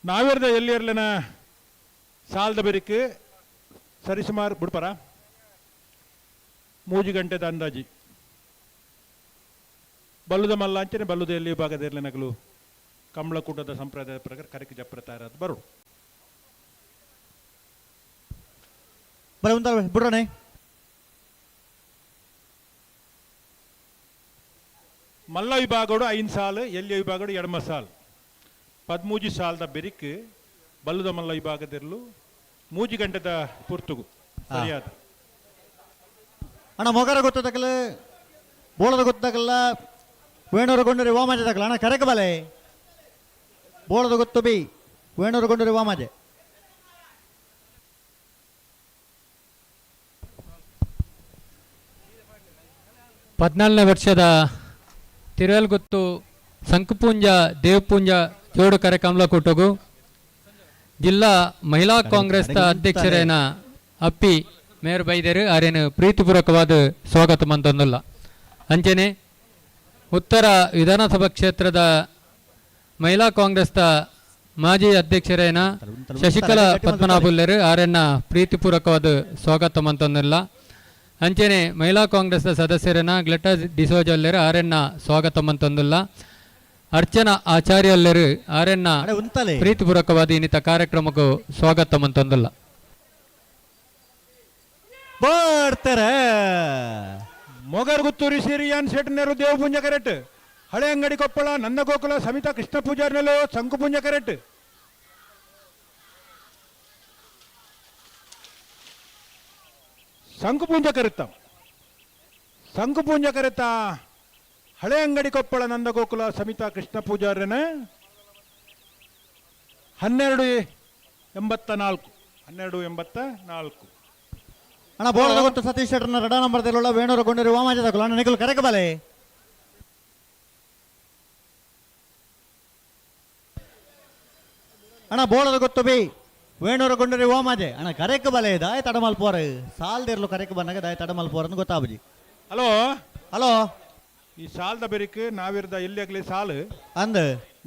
ನಾವಿರ್ದ ಎಲ್ಲಿ ಇರಲಿನ ಸಾಲದ ಬೇರಿಕೆ ಸರಿಸುಮಾರು ಬಿಡ್ಪಾರ 3 ಗಂಟೆದ ಅಂದಾಜಿ ಬಲ್ಲುದ ಮಲ್ಲ ಅಂಚನೆ ಬಲ್ಲುದ ಎಲ್ಲಿ ವಿಭಾಗದ ಇರಲಿ ನಗಲು ಕಂಬಳಕೂಟದ ಸಂಪ್ರದಾಯದ ಪ್ರಕಾರ ಕರೆಕ್ ಜಪ್ರ ತಯಾರಾದ ಬರು ಬರ ಬಿಡ್ರಣೆ. ಮಲ್ಲ ವಿಭಾಗಡು 5 ಸಾಲು ಎಲ್ಲಿ ವಿಭಾಗಡು 2 ಸಾಲು 13 ಸಾಲದ ಬೆರಿಕ್ ಬಲ್ಲುದ ಮಲ್ಲ ವಿಭಾಗದಿರಲು 3 ಗಂಟೆದ ಪೂರ್ತುಗು ಸರಿಯಾದ. ಅಣ್ಣ ಮೊಗರ ಗೊತ್ತದಕ್ಕಲ್ಲ ಬೋಳದ ಗೊತ್ತದಕ್ಕಲ್ಲ ವೇಣೂರು ಗುಂಡೂರಿ ವಾಮಾಜೆ ತಕಲ ಅಣ್ಣ ಕರೆಕ ಬಲೆ. ಬೋಳದ ಗೊತ್ತು ಬಿ ವೇಣೂರು ಗುಂಡೂರಿ ವಾಮಾಜೆ. 14ನೇ ವರ್ಷದ ತಿರುವಲ್ಗುತ್ತು ಸಂಕಪೂಂಜ ದೇವಪೂಂಜ ಜೋಡು ಕಾರ್ಯಕ್ರಮ ಕೂಟಗು ಜಿಲ್ಲಾ ಮಹಿಳಾ ಕಾಂಗ್ರೆಸ್ನ ಅಧ್ಯಕ್ಷರೇನ ಅಪ್ಪಿ ಮೇರ್ ಬೈದರು ಆರೇನು ಪ್ರೀತಿಪೂರ್ವಕವಾದ ಸ್ವಾಗತ ಮಂತೊಂದುಲ್ಲ. ಅಂಚನೆ ಉತ್ತರ ವಿಧಾನಸಭಾ ಕ್ಷೇತ್ರದ ಮಹಿಳಾ ಕಾಂಗ್ರೆಸ್ನ ಮಾಜಿ ಅಧ್ಯಕ್ಷರೇನ ಶಶಿಕಲಾ ಪದ್ಮನಾಭುಲ್ಲೇರು ಆರೆನ್ನ ಪ್ರೀತಿಪೂರ್ವಕವಾದ ಸ್ವಾಗತ ಮಂತೊಂದುಲ್ಲ. ಅಂಚನೆ ಮಹಿಳಾ ಕಾಂಗ್ರೆಸ್ನ ಸದಸ್ಯರನ್ನ ಗ್ಲೆಟಾ ಡಿಸೋಜಲ್ಲೇರು ಆರೆನ್ನ ಸ್ವಾಗತ ಮಂತೊಂದುಲ್ಲ. ಅರ್ಚನಾ ಆಚಾರ್ಯಲ್ಲೇರು ಆರೆನ್ನ ಪ್ರೀತಿಪೂರ್ವಕವಾದ ಇನ್ನಿತ ಕಾರ್ಯಕ್ರಮಕ್ಕೂ ಸ್ವಾಗತ ಮಂತೊಂದುಲ್ಲ. ಬರ್ತಾರೆ ಮೊಗರ್ ಗುತ್ತೂರಿ ಸಿರಿಯಾನ್ ಶೆಟ್ನೇರು ದೇವಪುಂಜ ಕರೆಟ್ ಹಳೆ ಅಂಗಡಿ ಕೊಪ್ಪಳ ನಂದಗೋಕುಲ ಸಮಿತಾ ಕೃಷ್ಣ ಪೂಜಾರ್ನೆಲು ಸಂಕುಪುಂಜ ಕರೆಟ್. ಸಂಕುಪುಂಜ ಕರೆತ್ತ ಸಂಕುಪುಂಜ ಕರೆತ ಹಳೆ ಅಂಗಡಿ ಕೊಪ್ಪಳ ನಂದಗೋಕುಲ ಸಮಿತಾ ಕೃಷ್ಣ ಪೂಜಾರ್ಯನ 1284 1284. ಅಣ್ಣ ಬೋಳದ ಗೊತ್ತು ಸತೀಶ್ ಶೆಟ್ಟರ್ನ ರಡ ನಂಬರ್ ದಿಲೋಳ ವೇಣೂರು ಗುಂಡೂರಿ ವಾಮಾಜೆ ತಕಲ ಅಣ್ಣ ನಿಕುಲು ಕರೆಕ ಬಲೆ. ಅಣ್ಣ ಬೋಳದ ಗೊತ್ತು ಬಿ ವೇಣೂರು ಗುಂಡೂರಿ ವಾಮಾಜೆ ಅಣ್ಣ ಕರೆಕ್ ಬಲೆ ದಾಯ ತಡಮಲ್ಪೋರ ಸಾಲ್ದಿರ್ಲು ಕರೆಕ್ ಬಂದಾಗ ದಾಯ ತಡಮಲ್ಪೋರ ಅಂತ ಗೊತ್ತಾಬಜಿ. ಹಲೋ ಹಲೋ ಈ ಸಾಲದ ಬೆರಿಕ್ ನಾವಿರ್ದ ಎಲ್ಲಿ ಆಗಲಿ ಸಾಲು ಅಂದ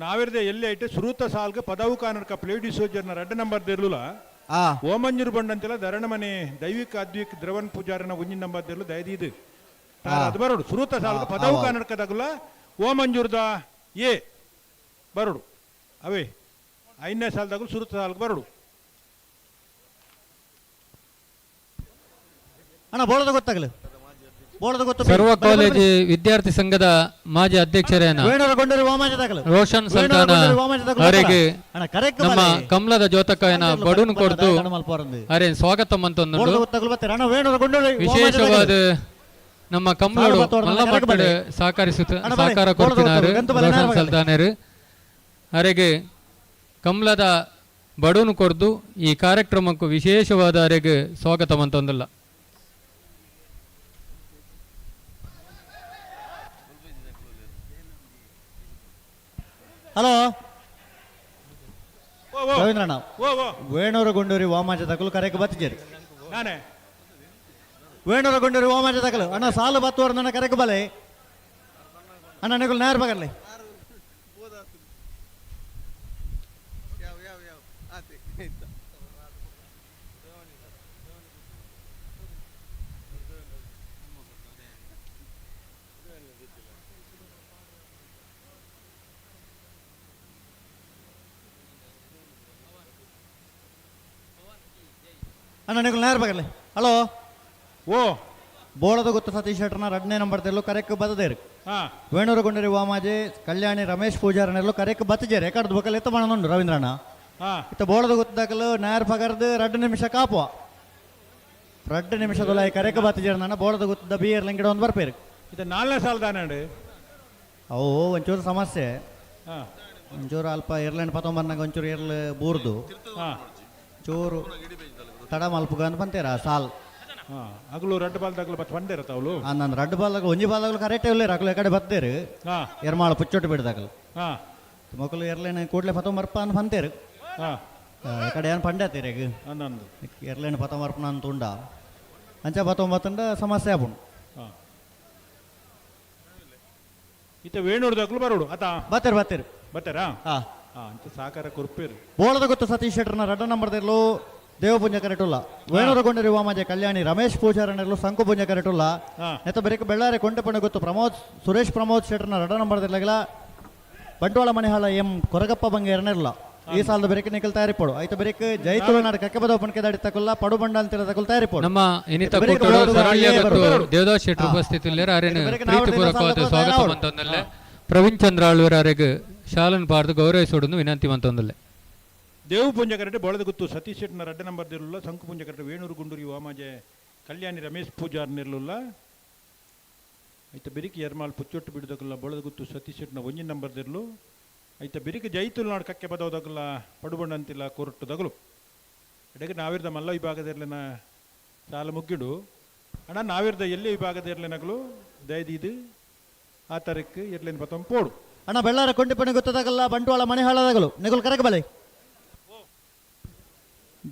ನಾವಿರ್ದ ಎಲ್ಲಿ ಐಟು ಸುರೂತ ಸಾಲ್ಗೆ ಪದವು ಕಾನರ್ಕ ಪ್ಲೇಡಿ ಸೋಜರ್ನ 2 ನಂಬರ್ ದಿರ್ಲುಲ ಓಮಂಜೂರು ಬಂಡಂತೆಲ್ಲ ಧರಣಮನೆ ದೈವಿಕ ಅದ್ವಿಕ್ ದ್ರವನ್ ಪೂಜಾರನ ಒಂಜಿನ ನಂಬರ್ ದಿರ್ಲು ದಯದೀದು ಅದು ಬರೋಡು ಸುರೂತ ಸಾಲ್ಗೆ ಪದವು ಕಾನರ್ಕದಾಗಲ ಓಮಂಜೂರ್ದ ಎ ಬರೋಡು ಅವೇ 5ನೇ ಸಾಲದಾಗ ಸುರೂತ ಸಾಲ್ಗೆ ಬರೋಡು. ಅಣ್ಣ ಬೋಳದ ಗೊತ್ತಾಗಲಿ ಬೋಳದ ಗೊತ್ತು ಸರ್ವ ಕಾಲೇಜು ವಿದ್ಯಾರ್ಥಿ ಸಂಘದ ಮಾಜಿ ಅಧ್ಯಕ್ಷರೇನ ರೋಷನ್ ಸುಲ್ತಾನ ಅವರಿಗೆ ನಮ್ಮ ಕಮಲದ ಜ್ಯೋತಕಯನ ಬಡೂನ್ ಕೊಡ್ತು ಅರೆ ಸ್ವಾಗತ ಮಂತೊಂದು. ವಿಶೇಷವಾದ ನಮ್ಮ ಕಮಲಡು ಮಲ್ಲ ಮಕ್ಕಳು ಸಹಕರಿಸುತ್ತ ಸಹಕಾರ ಕೊಡ್ತಿನಾರು ರೋಷನ್ ಸುಲ್ತಾನರು ಅವರಿಗೆ ಕಮಲದ ಬಡೂನು ಕೊಡ್ದು ಈ ಕಾರ್ಯಕ್ರಮಕ್ಕೂ ವಿಶೇಷವಾದ ಅವರಿಗೆ ಸ್ವಾಗತ ಮಂತೊಂದಿಲ್ಲ. ಹಲೋ ರವೀಂದ್ರಣ್ಣ ವೇಣೂರು ಗುಂಡೂರಿ ವಾಮಾಜ ತಕಲು ಕರೆಕ್ ಬತ್ತಿಜೇರಿ. ವೇಣೂರು ಗುಂಡೂರಿ ವಾಮಾಜ ತಕಲು ಅಣ್ಣ ಸಾಲು ಬತ್ತುವರು ನನ್ನ ಕರೆಕ್ ಬಲೆ ಅಣ್ಣ ನಿಗುಲು ನೇರ ಬಗರ್ಲಿ. ಅಣ್ಣ ನಿಕುಲು ನೇರ ಬಗರ್ಲೆ. ಹಲೋ ಓ ಬೋಳದ ಗೊತ್ತು ಸತೀಶ್ ಶೆಟ್ಟರ್ನ 2ನೇ ನಂಬರ್ ತೆಲ್ಲು ಕರೆಕ್ ಬದದೇರು. ವೇಣೂರು ಗುಂಡರಿ ವಾಮಾಜೆ ಕಲ್ಯಾಣಿ ರಮೇಶ್ ಪೂಜಾರನೆಲ್ಲು ಕರೆಕ್ ಬತ್ತಜೇರು ಎಕಡ್ದು ಬೊಕಲ್ ಎತ್ತ ಮಾಡನುಂಡು ರವೀಂದ್ರಣ್ಣ. ಇತ್ತ ಬೋಳದ ಗೊತ್ತಾಕಲು ನೇರ ಪಗರ್ದು 2 ನಿಮಿಷ ಕಾಪುವ 2 ನಿಮಿಷದೊಲ ಕರೆಕ್ ಬತ್ತಜೇರು ನನ್ನ ಬೋಳದ ಗೊತ್ತದ ಬಿಯರ್ ಲಿಂಗಿಡ ಒಂದು ಬರ್ಪೇರು. ಇದು 4ನೇ ಸಾಲ ದಾನೆ. ಅವು ಒಂಚೂರು ಸಮಸ್ಯೆ, ಒಂಚೂರು ಅಲ್ಪ ಏರ್ಲೈನ್ ಪತ್ತೊಂಬರ್ನಾಗ ಒಂಚೂರು ಏರ್ಲು ಬೂರ್ದು ಚೂರು ತಡ ಮಲ್ಪುಗ ಅಂತ ಬಂತೀರ ಸಾಲ್. ಅಗಲು ರಡ್ಡು ಬಾಲ್ದಾಗಲು ಬತ್ ಬಂದಿರತ್ತ ಅವಳು. ನಾನು ರಡ್ಡು ಬಾಲ್ದಾಗ ಒಂಜಿ ಬಾಲ್ದಾಗಲು ಕರೆಕ್ಟ್ ಇಲ್ಲ ಅಗಲು ಕಡೆ ಬತ್ತೇರು ಎರ್ಮಾಳ ಪುಚ್ಚೊಟ್ಟು ಬಿಡ್ದಾಗಲು ಮಕ್ಕಳು ಏರ್ಲೈನ್ ಕೂಡಲೇ ಪತ್ತೊಂಬರ್ಪ ಅಂತ ಬಂತೇರು ಕಡೆ ಏನು ಪಂಡ್ಯಾತೀರ ಈಗ ಏರ್ಲೈನ್ ಪತ್ತೊಂಬರ್ಪನ ಅಂತ ಉಂಡ ಅಂಚ ಪತ್ತೊಂಬತ್ತಂಡ ಸಮಸ್ಯೆ ಆಪುಂಡು. ಇತ್ತ ವೇಣೂರ್ದಾಗಲು ಬರೋಡು ಆತ ಬತ್ತೇರು ಬತ್ತೇರು ಬತ್ತಾರಾ. ಅಂತ ಸಾಕಾರ ಕೊರ್ಪೇರು. ಬೋಳದ ಗೊತ್ತು ಸತೀಶ್ ಶೆಟ್ಟರ್ನ 2 ನಂಬರ್ದಿರ್ಲು ದೇವಪುಂಜ ಕರೆಟುಲ್ಲ. ವೇಣೂರ ಗೊಂಡರಿ ವಾಮಾಜೆ ಕಲ್ಯಾಣಿ ರಮೇಶ್ ಪೂಜಾರನೆರ್ಲು ಸಂಕು ಪುಂಜ ಕರೆಟುಲ್ಲ. ನೆತ್ತ ಬೆರಕು ಬೆಳ್ಳಾರೆ ಕೊಂಟೆಪಣ್ಣ ಗೊತ್ತು ಪ್ರಮೋದ್ ಸುರೇಶ್ ಪ್ರಮೋದ್ ಶೆಟ್ಟರ್ನ 2 ನಂಬರ್ದಿರ್ಲಾಗಲ ಬಂಟ್ವಾಳ ಮಣಿಹಾಳ ಎಂ ಕೊರಗಪ್ಪ ಬಂಗೇರನಿರ್ಲ. ಈ ಸಾಲದ ಬೆರಕೆ ನಿಕಲ್ ತಯಾರಿಪೋಡು. ಆಯ್ತು ಬೆರಕೆ ಜೈ ತುಳುನಾಡು ಕಕ್ಕಬದ ಪಣಕೆ ದಾಡಿ ತಕೊಲ್ಲ ಪಡು ಬಂಡ ಅಂತಿರ ತಕೊಲ್ ತಯಾರಿಪೋಡು. ನಮ್ಮ ಇನಿತ ಕೂಟಡು ಸರಳ್ಯ ಗೊತ್ತು ದೇವದಾಸ್ ಶೆಟ್ಟರ್ ಉಪಸ್ಥಿತಿಲ್ಲೇರು ಅರೇನು ಪ್ರೀತಿಪೂರ್ವಕವಾದ ಸ್ವಾಗತ ಮಂತೊಂದಲ್ಲೇ ಪ್ರವೀಣ್ ಚಂದ್ರ ಆಳ್ವರ ಅರೆಗ್ ಶಾಲನ್ ಪಾರ್ದು ಗೌರವಿಸೋಡನ್ನು ವಿನಂತಿ ಮಂತೊಂದಲ್ಲೇ. ದೇವು ಪುಂಜ ಕರೆಟೆ ಬೋಳದ ಗುತ್ತು ಸತೀಶ್ ಶೆಟ್ಟನ 2 ನಂಬರ್ ದಿರಲಿಲ್ಲ. ಸಂಕು ಪುಂಜ ಕರೆಟೆ ವೇಣೂರು ಗುಂಡೂರಿ ವಾಮಾಜೆ ಕಲ್ಯಾಣಿ ರಮೇಶ್ ಪೂಜಾರ್ ನಿರ್ಲಿಲ್ಲ. ಐತ ಬಿರಿಕಿ ಎರ್ಮಾಲ್ ಪುಚ್ಚೊಟ್ಟು ಬಿಡದಕ್ಕಲ್ಲ ಬೋಳದ ಗುತ್ತು ಸತೀಶ್ ಶೆಟ್ಟನ 1 ನಂಬರ್ ದಿರಲು. ಐತ ಬಿರಿಕಿ ಜೈತುಲ್ನಾಡು ಕಕ್ಕೆ ಬದೋದಕ್ಕಲ್ಲ ಪಡುಬಂಡಂತಿಲ್ಲ ಕೊರಟುದಗಲು. ಎಡೆಗೆ ನಾವಿರ್ದ ಮಲ್ಲ ವಿಭಾಗದಿರ್ಲಿನ ಸಾಲ ಮುಗ್ಗಿಡು ಅಣ್ಣ ನಾವಿರ್ದ ಎಲ್ಲಿ ವಿಭಾಗದಿರ್ಲಿನಗಲು ದಯದೀದು ಆ ತಾರೀಕು ಎರ್ಲಿನ ಬತ್ತೊಂದು ಪೋಡು. ಅಣ್ಣ ಬೆಳ್ಳಾರ ಕೊಂಡಿ ಗೊತ್ತದಾಗಲ್ಲ ಬಂಟ್ವಾಳ ಮನೆ ಹಾಳದಾಗಲು ನಿಗುಲ್ ಕರೆಕ್ ಬಲೆ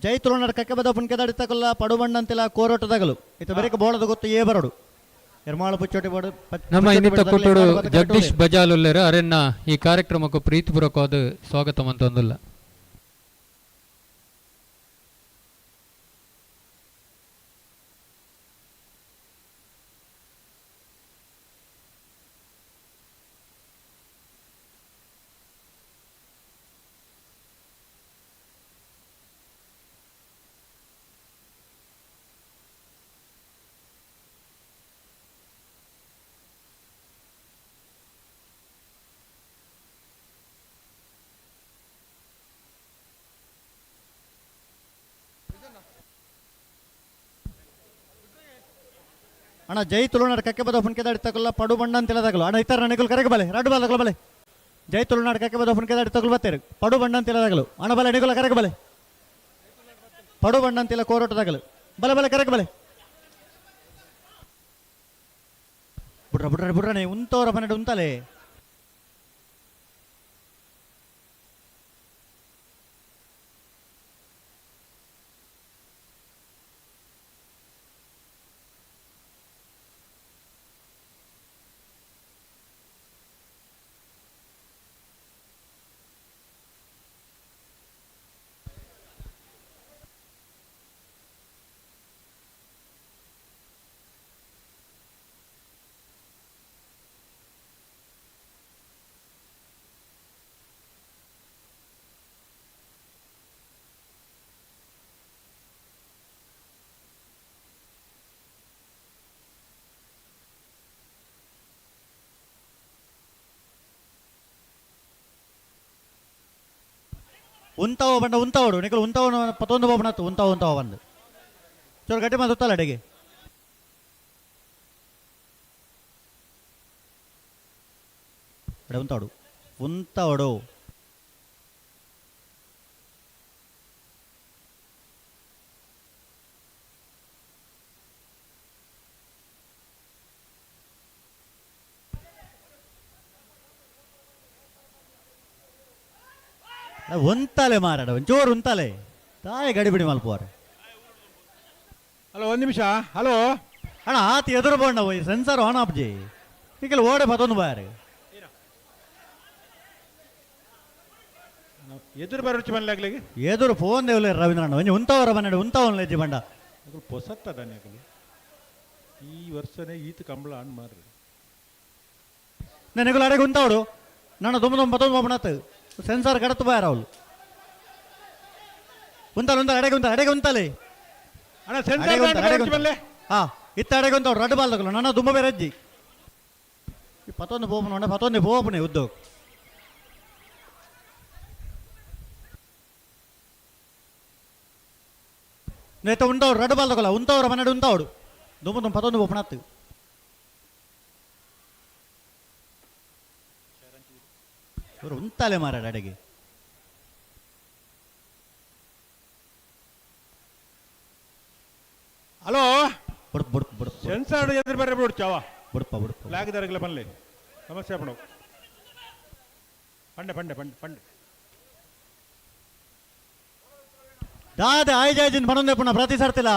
ಜೈ ತುಳುನಾಡು ಕಕ್ಕೆ ಬದ ಪುನ್ಕೆ ದಾಡಿ ತಕೊಲ್ಲ ಪಡುಬಂಡಂತಿಲ್ಲ ಕೋರೋಟದಾಗಲು. ಇತ ಬೆರಕೆ ಬೋಳದ ಗೊತ್ತು ಏ ಬರೋಡು ಎರ್ಮಾಳ ಪುಚ್ಚೋಟಿ ಬೋಡು. ನಮ್ಮ ಇನ್ನಿತ ಕುಟ್ಟುಡು ಜಗದೀಶ್ ಬಜಾಲುಲ್ಲೇರು ಅರೆನ್ನ ಈ ಕಾರ್ಯಕ್ರಮಕ್ಕೂ ಪ್ರೀತಿಪೂರ್ವಕವಾದ ಸ್ವಾಗತ ಮಂತೊಂದುಲ್ಲ. ಅಣ್ಣ ಜೈ ತುಳುನಾಡು ಕಕ್ಕೆ ಬದ ಪುನ್ಕೆ ದಾಡಿ ತಕೊಲ್ಲ ಪಡು ಬಂಡ ಅಂತಿಲ್ಲ ತಗಲು. ಅಣ್ಣ ಇತ್ತರ ನಿಕುಲ್ ಕರೆಗೆ ಬಲೆ ರಡ್ಡು ಬಾಲ್ದಾಗಲು ಬಲೆ ಜೈ ತುಳುನಾಡು ಕಕ್ಕೆ ಬದ ಪುನ್ಕೆ ದಾಡಿ ತಗೊಲ್ ಬತ್ತೇರು ಪಡು ಬಂಡ ಅಂತಿಲ್ಲ ತಗಲು. ಅಣ್ಣ ಬಲೆ ನಿಕುಲ ಕರೆಗೆ ಬಲೆ ಪಡು ಬಂಡ ಅಂತಿಲ್ಲ ಕೋರೋಟದಾಗಲು ಬಲೆ ಬಲೆ ಕರೆಗೆ ಬಲೆ ಬುಡ್ರ ಬುಡ್ರ ಬುಡ್ರನೆ ಉಂತವರ ಪನ್ನೆರಡು ಉಂತಲೆ. ಉಂತಾವ ಬಂಡ ಉಂತಾವಡು ನಿಕಲು ಉಂತಾವನು ಪತ್ತೊಂದು ಬಾಬಣತ್ತು ಉಂತಾವ ಉಂತಾವ ಬಂದು ಚೂರು ಗಟ್ಟಿ ಮಾತು ಉತ್ತಲ್ಲ ಅಡಿಗೆ. ಅಡೆ ಉಂತಾವಡು ಉಂತಾವಡು ಉಂತಾಲೆ ಮಾರಾಡ ಒಂಚೂರು ಉಂತಾಲೆ ತಾಯಿ ಗಡಿಬಿಡಿ ಮಲ್ಪುವಾರೆ. ಹಲೋ ಒಂದು ನಿಮಿಷ. ಹಲೋ ಅಣ್ಣ ಆತ ಎದುರು ಬೋಂಡ ಸೆನ್ಸರ್ ಆನ್ ಆಪ್ಜಿ ಈಗಲ ಓಡೆ ಬತ್ತೊಂದು ಬಾರಿ ಎದುರು ಬರೋಚ್ ಮನ್ಲಾಗ್ಲಿಗೆ ಎದುರು ಫೋನ್ ದೇವಲೆ ರವೀಂದ್ರಣ್ಣ ಒಂಜಿ ಉಂತಾವರ ಬನ್ನಡ ಉಂತಾವನ್ ಲೆಜ್ಜಿ ಬಂಡ ಅಗಲು ಪೊಸತ್ತದಾನೆ ಅಗಲು ಈ ವರ್ಷನೇ ಈತ ಕಂಬಳ ಅಣ್ ಮಾರ್ರಿ ನೆನೆಗುಲ ಅಡೆಗೆ ಉಂತಾವಡು ನನ್ನ ದುಮ್ಮ ದುಮ್ಮ ಬತ್ತೊಂದು ಬಾಬಣತ್ ಸೆನ್ಸಾರ್ ಕಡತು ಬಾರ ಅವಳು ಉಂತಾಲ ಉಂತಾಲ ಅಡೆಗೆ ಉಂತಾಲ ಅಡೆಗೆ ಉಂತಾಲೆ. ಅಣ್ಣ ಸೆನ್ಸರ್ ಹಾ ಇತ್ತ ಅಡೆಗೊಂತ ರಡ್ಡು ಬಾಲ್ ನನ್ನ ದುಂಬ ಬೇರೆ ಅಜ್ಜಿ. ಈ ಪತ್ತೊಂದು ಪೋಪನ ಪತ್ತೊಂದು ಪೋಪನೆ ಉದ್ಯೋಗ. ನೇತ ಉಂಟವ್ರು ರಡ್ಡು ಬಾಲ್ ತಗೊಲ್ಲ ಉಂತವ್ರ ಮನೆಡು ಉಂತವಡು ದುಂಬ ದುಂಬ ಪತ್ತೊಂದು ಪೋಪನ ಹತ್ತು. ಇವರು ಉಂತಾಲೆ ಮಾರ ಅಡೆಗೆ. ಹಲೋ ಬುಡ್ ಬುಡ್ ಬುಡ್ ಸೆನ್ಸಾರ್ ಎದುರು ಬರ್ರೆ ಬಿಡು ಚಾವ. ಬುಡಪ್ಪ ಬುಡಪ್ಪ ಫ್ಲಾಗ್ ಬನ್ಲಿ ಸಮಸ್ಯೆ ಪಣವು. ಪಂಡೆ ಪಂಡೆ ಪಂಡೆ ಪಂಡೆ ದಾದ ಆಯ್ಜಾಯ್ಜಿನ ಪಣೊಂದೆ ಪುಣ ಪ್ರತಿ ಸರ್ತಿಲ್ಲ.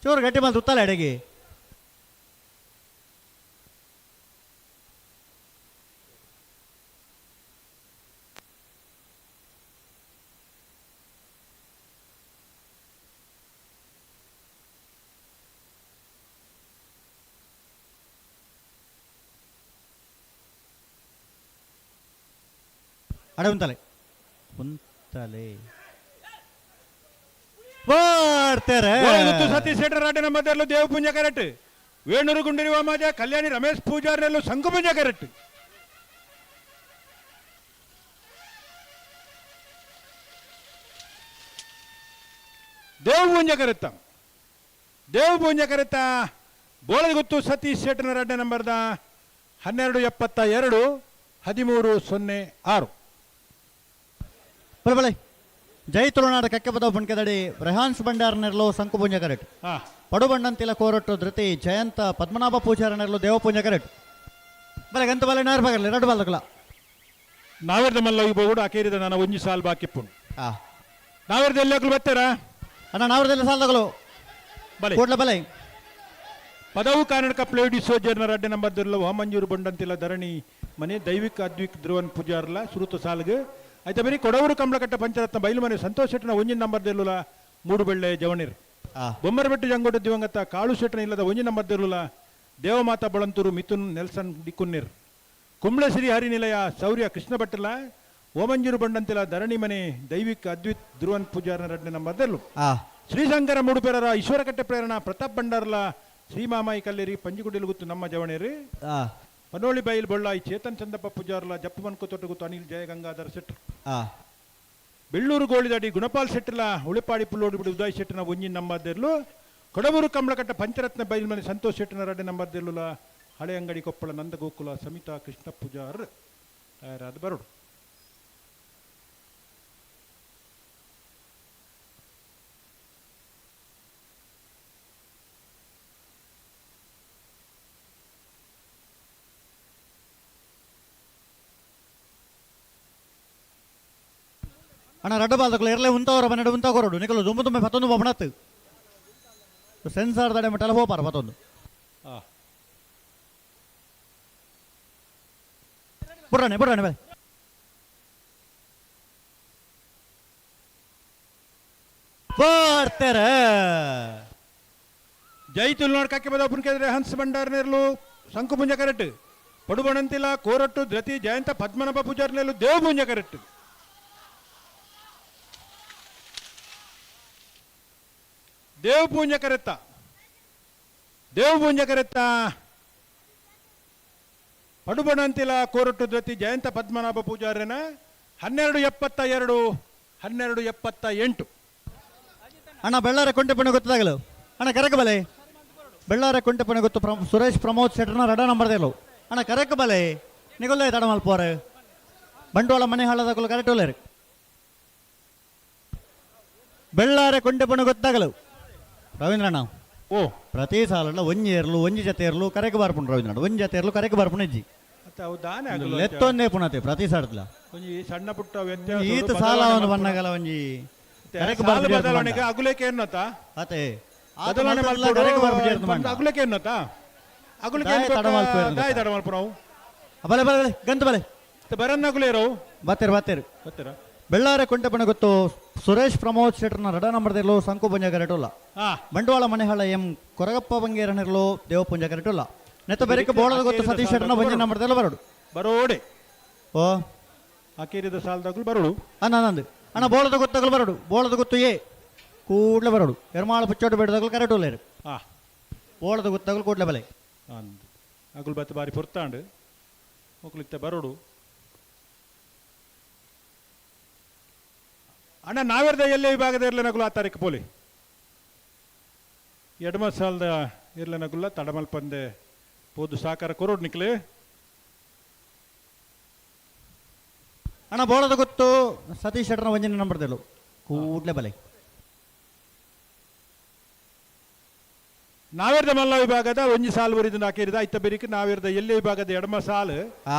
ಚೂರು ಗಟ್ಟಿ ಮೇಲೆ ತುತ್ತಲ್ಲ ಅಡಿಗೆ. ಅಡೆ ಉಂತಲೆ ಉಂತಲೆ ಬರ್ತಾರೆ. ಸತೀಶ್ ಶೆಟ್ಟರ್ ರಾಡಿನ ಮಧ್ಯದಲ್ಲೂ ದೇವಪುಂಜ ಕರೆಕ್ಟ್, ವೇಣೂರು ಗುಂಡಿರುವ ಮಾಜ ಕಲ್ಯಾಣಿ ರಮೇಶ್ ಪೂಜಾರ್ನಲ್ಲೂ ಶಂಕುಪುಂಜ ಕರೆಕ್ಟ್. ದೇವಪುಂಜ ಕರೆತ್ತ ದೇವಪುಂಜ ಕರೆತ್ತ ಬೋಳಗುತ್ತು ಸತೀಶ್ ಶೆಟ್ಟರ್ನ ರಡ್ಡ ನಂಬರ್ದ 1272 1306. ಬಲೆ ಬಲೆ ಜೈ ತುಳುನಾಡ ಕಕ್ಕೆಪದ ಬಣ್ಕೆದಡಿ ರೆಹಾನ್ಸ್ ಭಂಡಾರನೆರ್ಲು ಸಂಕುಪುಂಜ ಕರೆಟ್, ಪಡುಬಣ್ಣಂತಿಲ ಕೋರಟ್ಟು ಧೃತಿ ಜಯಂತ ಪದ್ಮನಾಭ ಪೂಜಾರನೆರ್ಲು ದೇವಪುಂಜ ಕರೆಟ್. ಬಲೆ ಗಂತ ಬಲೆ ನಾರ್ ಬಗರ್ಲಿ ರಡ್ಡು ಬಾಲ್ದಕಲ ನಾವೇರ್ದ ಮಲ್ಲ ಈ ಬೋಗುಡು ಅಕೇರಿದ ನಾನು ಒಂಜಿ ಸಾಲ್ ಬಾಕಿ ಪುಣ್ ನಾವೇರ್ದ ಎಲ್ಲಿ ಬರ್ತಾರ ಅಣ್ಣ? ನಾವೇರ್ದೆಲ್ಲ ಸಾಲ್ದಗಳು ಬಲೆ ಕೂಡ್ಲ ಬಲೆ ಪದವು ಕರ್ನಾಟಕ ಪ್ಲೇಡಿ ಸೋಜರ್ನ ರಡ್ಡೆ ನಂಬರ್ ದಿರ್ಲ ವಾಮಂಜೂರು ಬಂಡಂತಿಲ್ಲ ಧರಣಿ ಮನೆ ದೈವಿಕ ಅದ್ವಿಕ್ ಧ್ರುವನ್ ಪೂಜಾರ್ಲ ಸುರುತ ಸಾಲ್ಗೆ ಆಯ್ತಾ ಬರೀ ಕೊಡವೂರು ಕಮಲಕಟ್ಟ ಪಂಚರತ್ನ ಬೈಲು ಮನೆ ಸಂತೋಷ್ ಶೆಟ್ಟನ ಒಂಜಿನ ನಂಬರ್ ದಿರ್ಲುಲ ಮೂಡುಬೆಳ್ಳೆ ಜವಣಿರ್ ಬೊಮ್ಮರಬೆಟ್ಟು ಜಂಗೋಟ ದಿವಂಗತ ಕಾಳು ಶೆಟ್ಟನ ಇಲ್ಲದ ಒಂಜಿನ ನಂಬರ್ ದಿರ್ಲುಲ ದೇವಮಾತಾ ಬಳಂತೂರು ಮಿಥುನ್ ನೆಲ್ಸನ್ ಡಿಕುನ್ನಿರ್ ಕುಂಬ್ಳೆ ಶ್ರೀ ಹರಿನಿಲಯ ಶೌರ್ಯ ಕೃಷ್ಣ ಭಟ್ಟಲ ಓಮಂಜೂರು ಬಂಡಂತಿಲ ಧರಣಿ ಮನೆ ದೈವಿಕ ಅದ್ವಿತ್ ಧ್ರುವನ್ ಪೂಜಾರನ ರಡ್ಡೆ ನಂಬರ್ ದಿರ್ಲು ಶ್ರೀಶಂಕರ ಮೂಡುಪೆರರ ಈಶ್ವರಕಟ್ಟೆ ಪ್ರೇರಣ ಪ್ರತಾಪ್ ಭಂಡಾರ್ಲ ಶ್ರೀಮಾಮಾಯಿ ಕಲ್ಲೇರಿ ಪಂಜಿಗುಡಿಲು ಗುತ್ತು ನಮ್ಮ ಜವಣೇರಿ ಪನೋಳಿ ಬೈಲ್ ಬೊಳ್ಳಾಯಿ ಚೇತನ್ ಚಂದಪ್ಪ ಪೂಜಾರ್ಲ ಜಪ್ಪು ಮನ್ಕು ತೊಟ್ಟುಗುತ್ತು ಅನಿಲ್ ಜಯ ಗಂಗಾಧರ ಶೆಟ್ಟರ್ ಬೆಳ್ಳೂರು ಗೋಳಿದಡಿ ಗುಣಪಾಲ್ ಶೆಟ್ಟಲ ಉಳಿಪಾಡಿ ಪುಲ್ಲೋಡಿ ಬಿಡು ಉದಯ್ ಶೆಟ್ಟನ ಒಂಜಿನ ನಂಬರ್ದಿರ್ಲು ಕೊಡಬೂರು ಕಮಲಕಟ್ಟ ಪಂಚರತ್ನ ಬೈಲ್ ಮನೆ ಸಂತೋಷ್ ಶೆಟ್ಟನ ರಡ್ಡೆ ನಂಬರ್ದಿರ್ಲುಲ ಹಳೆ ಅಂಗಡಿ ಕೊಪ್ಪಳ ನಂದ ಗೋಕುಲ ಸಮಿತಾ ಕೃಷ್ಣ ಪೂಜಾರ್ ತಯಾರಾದ ಬರೋಡು. ಅಣ್ಣ ರಡ್ಡು ಬಾಲ್ದಕಲು ಎರಲೆ ಉಂತವರ ಮನೆಡು ಉಂತ ಕೊರಡು ನಿಕಲು ದುಂಬು ತುಂಬೆ ಪತ್ತೊಂದು ಬೊಬ್ಬಣತ್ತು ಸೆನ್ಸಾರ್ ದಡೆ ಮಟ್ಟಲ ಹೋಪಾರ ಪತ್ತೊಂದು ಬುಡ್ರಾಣೆ ಬುಡ್ರಾಣೆ ಬಲೆ ಬರ್ತಾರೆ. ಜೈ ತುಳುನಾಡು ಕಾಕಿ ಬದ ಪುನ್ಕೆದ್ರೆ ಹನ್ಸ್ ಭಂಡಾರನೇರ್ಲು ಶಂಕುಪುಂಜ ಕರೆಕ್ಟ್ ಪಡುಬಣಂತಿಲ ಕೋರಟ್ಟು ಧೃತಿ ಜಯಂತ ಪದ್ಮನಾಭ ಪೂಜಾರ್ನೇರ್ಲು ದೇವಪುಂಜ ಕರೆಕ್ಟ್. ದೇವಪೂಂಜ ಕರೆತ್ತ ದೇವಪೂಂಜ ಕರೆತ್ತ ಪಡುಬಣಂತಿಲ ಕೋರಟ್ಟು ಧ್ವತಿ ಜಯಂತ ಪದ್ಮನಾಭ ಪೂಜಾರ್ಯನ 1272 1278. ಅಣ್ಣ ಬೆಳ್ಳಾರ ಕೊಂಟೆಪಣ್ಣು ಗೊತ್ತಾಗಲು ಅಣ್ಣ ಕರೆಕ ಬಲೆ ಬೆಳ್ಳಾರ ಕೊಂಟೆಪಣ್ಣು ಗೊತ್ತು ಸುರೇಶ್ ಪ್ರಮೋದ್ ಶೆಟ್ಟರ್ನ ರಡ ನಂಬರ್ ದೇಲು ಅಣ್ಣ ಕರೆಕ ಬಲೆ ನಿಗೊಲ್ಲೇ ತಡ ಮಲ್ಪೋರೆ ಬಂಡವಾಳ ಮನೆ ಹಾಳದಾಗಲು ಕರೆಕ್ಟ್ ಒಲ್ಲೇರು ಬೆಳ್ಳಾರೆ ಕೊಂಟೆಪಣ್ಣು ಗೊತ್ತಾಗಲು ರವೀಂದ್ರಣ್ಣ ಓ ಪ್ರತಿ ಸಾಲಲ್ಲ ಒಂಜಿ ಏರ್ಲು ಒಂಜಿ ಜೊತೆ ಏರ್ಲು ಕರೆಕ್ ಬಾರ್ಪುಂಡು ರವೀಂದ್ರಣ್ಣ ಒಂಜಿ ಜೊತೆ ಏರ್ಲು ಕರೆಕ್ ಬಾರ್ಪುಂಡು ಇಜ್ಜಿ ಲೆತ್ತೊಂದೇ ಪುಣತೆ ಪ್ರತಿ ಸಾಲದ ಒಂಜಿ ಸಣ್ಣ ಪುಟ್ಟ ವ್ಯತ್ಯಾಸ ಈತ ಸಾಲ ಒಂದು ಬಣ್ಣಗಲ ಒಂಜಿ ಕರೆಕ್ ಸಾಲ ಬದಲಾವಣೆಗೆ ಅಗುಲೇಕೆ ಎನ್ನತ ಅತೆ ಬದಲಾವಣೆ ಕರೆಕ್ ಬಾರ್ಪುಂಡು ಅಗುಲೇಕೆ ಎನ್ನತ ಅಗುಲೇಕೆ ದಾಯ ತಡ ಮಲ್ಪುನವು ಬಲೆ ಬಲೆ ಬಲೆ ಗಂತ ಬಲೆ ಬರನ್ನ ಅಗುಲೇರವು ಬತ್ತೇರು ಬತ್ತೇರು ಬತ್ತೇರ ಬೆಳ್ಳಾರೆ ಕೊಂಟೆಪಣ ಗೊತ್ತು ಸುರೇಶ್ ಪ್ರಮೋದ್ ಶೆಟ್ಟರ್ನ ರಡ ನಂಬರ್ದಿರ್ಲು ಸಂಕು ಪುಂಜ ಕರೆಟುಲ್ಲ ಬಂಡವಾಳ ಮನೆಹಾಳ ಎಂ ಕೊರಗಪ್ಪ ಬಂಗೇರನಿರ್ಲು ದೇವಪುಂಜ ಕರೆಟುಲ್ಲ ನೆತ್ತ ಬೆರಕೆ ಬೋಳದ ಗೊತ್ತು ಸತೀಶ್ ಶೆಟ್ಟರ್ನ ಬಂಜಿ ನಂಬರ್ದೆಲ್ಲ ಬರೋಡು ಬರೋಡೆ ಓ ಅಕೇರಿದ ಸಾಲದಾಗಲು ಬರೋಡು. ಅಣ್ಣ ನಂದು ಅಣ್ಣ ಬೋಳದ ಗೊತ್ತಗಲು ಬರೋಡು, ಬೋಳದ ಗೊತ್ತು ಏ ಕೂಡಲೇ ಬರೋಡು. ಎರ್ಮಾಳ ಪುಚ್ಚೋಟು ಬೇಡದಾಗಲು ಕರೆಕ್ಟ್ ಉಲ್ಲೇರು. ಬೋಳದ ಗೊತ್ತಗಲು ಕೂಡಲೇ ಬಲೆ. ಅಂದ್ ಅಗುಲ್ ಬತ್ತ ಬಾರಿ ಪೊರ್ತಾಂಡು ಮೊಕುಲಿತ್ತ ಬರೋಡು. ಅಣ್ಣ ನಾವೆರ್ದ ಎಲ್ಲೇ ವಿಭಾಗದ ಇರ್ಲೆ ನಗುಲು ಆ ತಾರೀಕು ಪೋಲಿ ಎಡಮ ಸಾಲದ ಇರ್ಲೆ ನಗುಲ್ಲ ತಡಮಲ್ ಪಂದೆ ಪೋದು ಸಾಕಾರ ಕೊರೋಡ್ ನಿಕ್ಲೆ. ಅಣ್ಣ ಬೋಳದ ಗೊತ್ತು ಸತೀಶ್ ಶೆಟ್ಟರ್ನ ಒಂಜಿನ ನಂಬರ್ ದೇಲು ಕೂಡ್ಲೆ ಬಲೆ. ನಾವೆರ್ದ ಮಲ್ಲ ವಿಭಾಗದ ಒಂಜಿ ಸಾಲು ಬರಿದು ಹಾಕಿರಿದ ಐತ ಬೆರಿಕ್ ನಾವೆರ್ದ ಎಲ್ಲೇ ವಿಭಾಗದ ಎಡಮ ಸಾಲು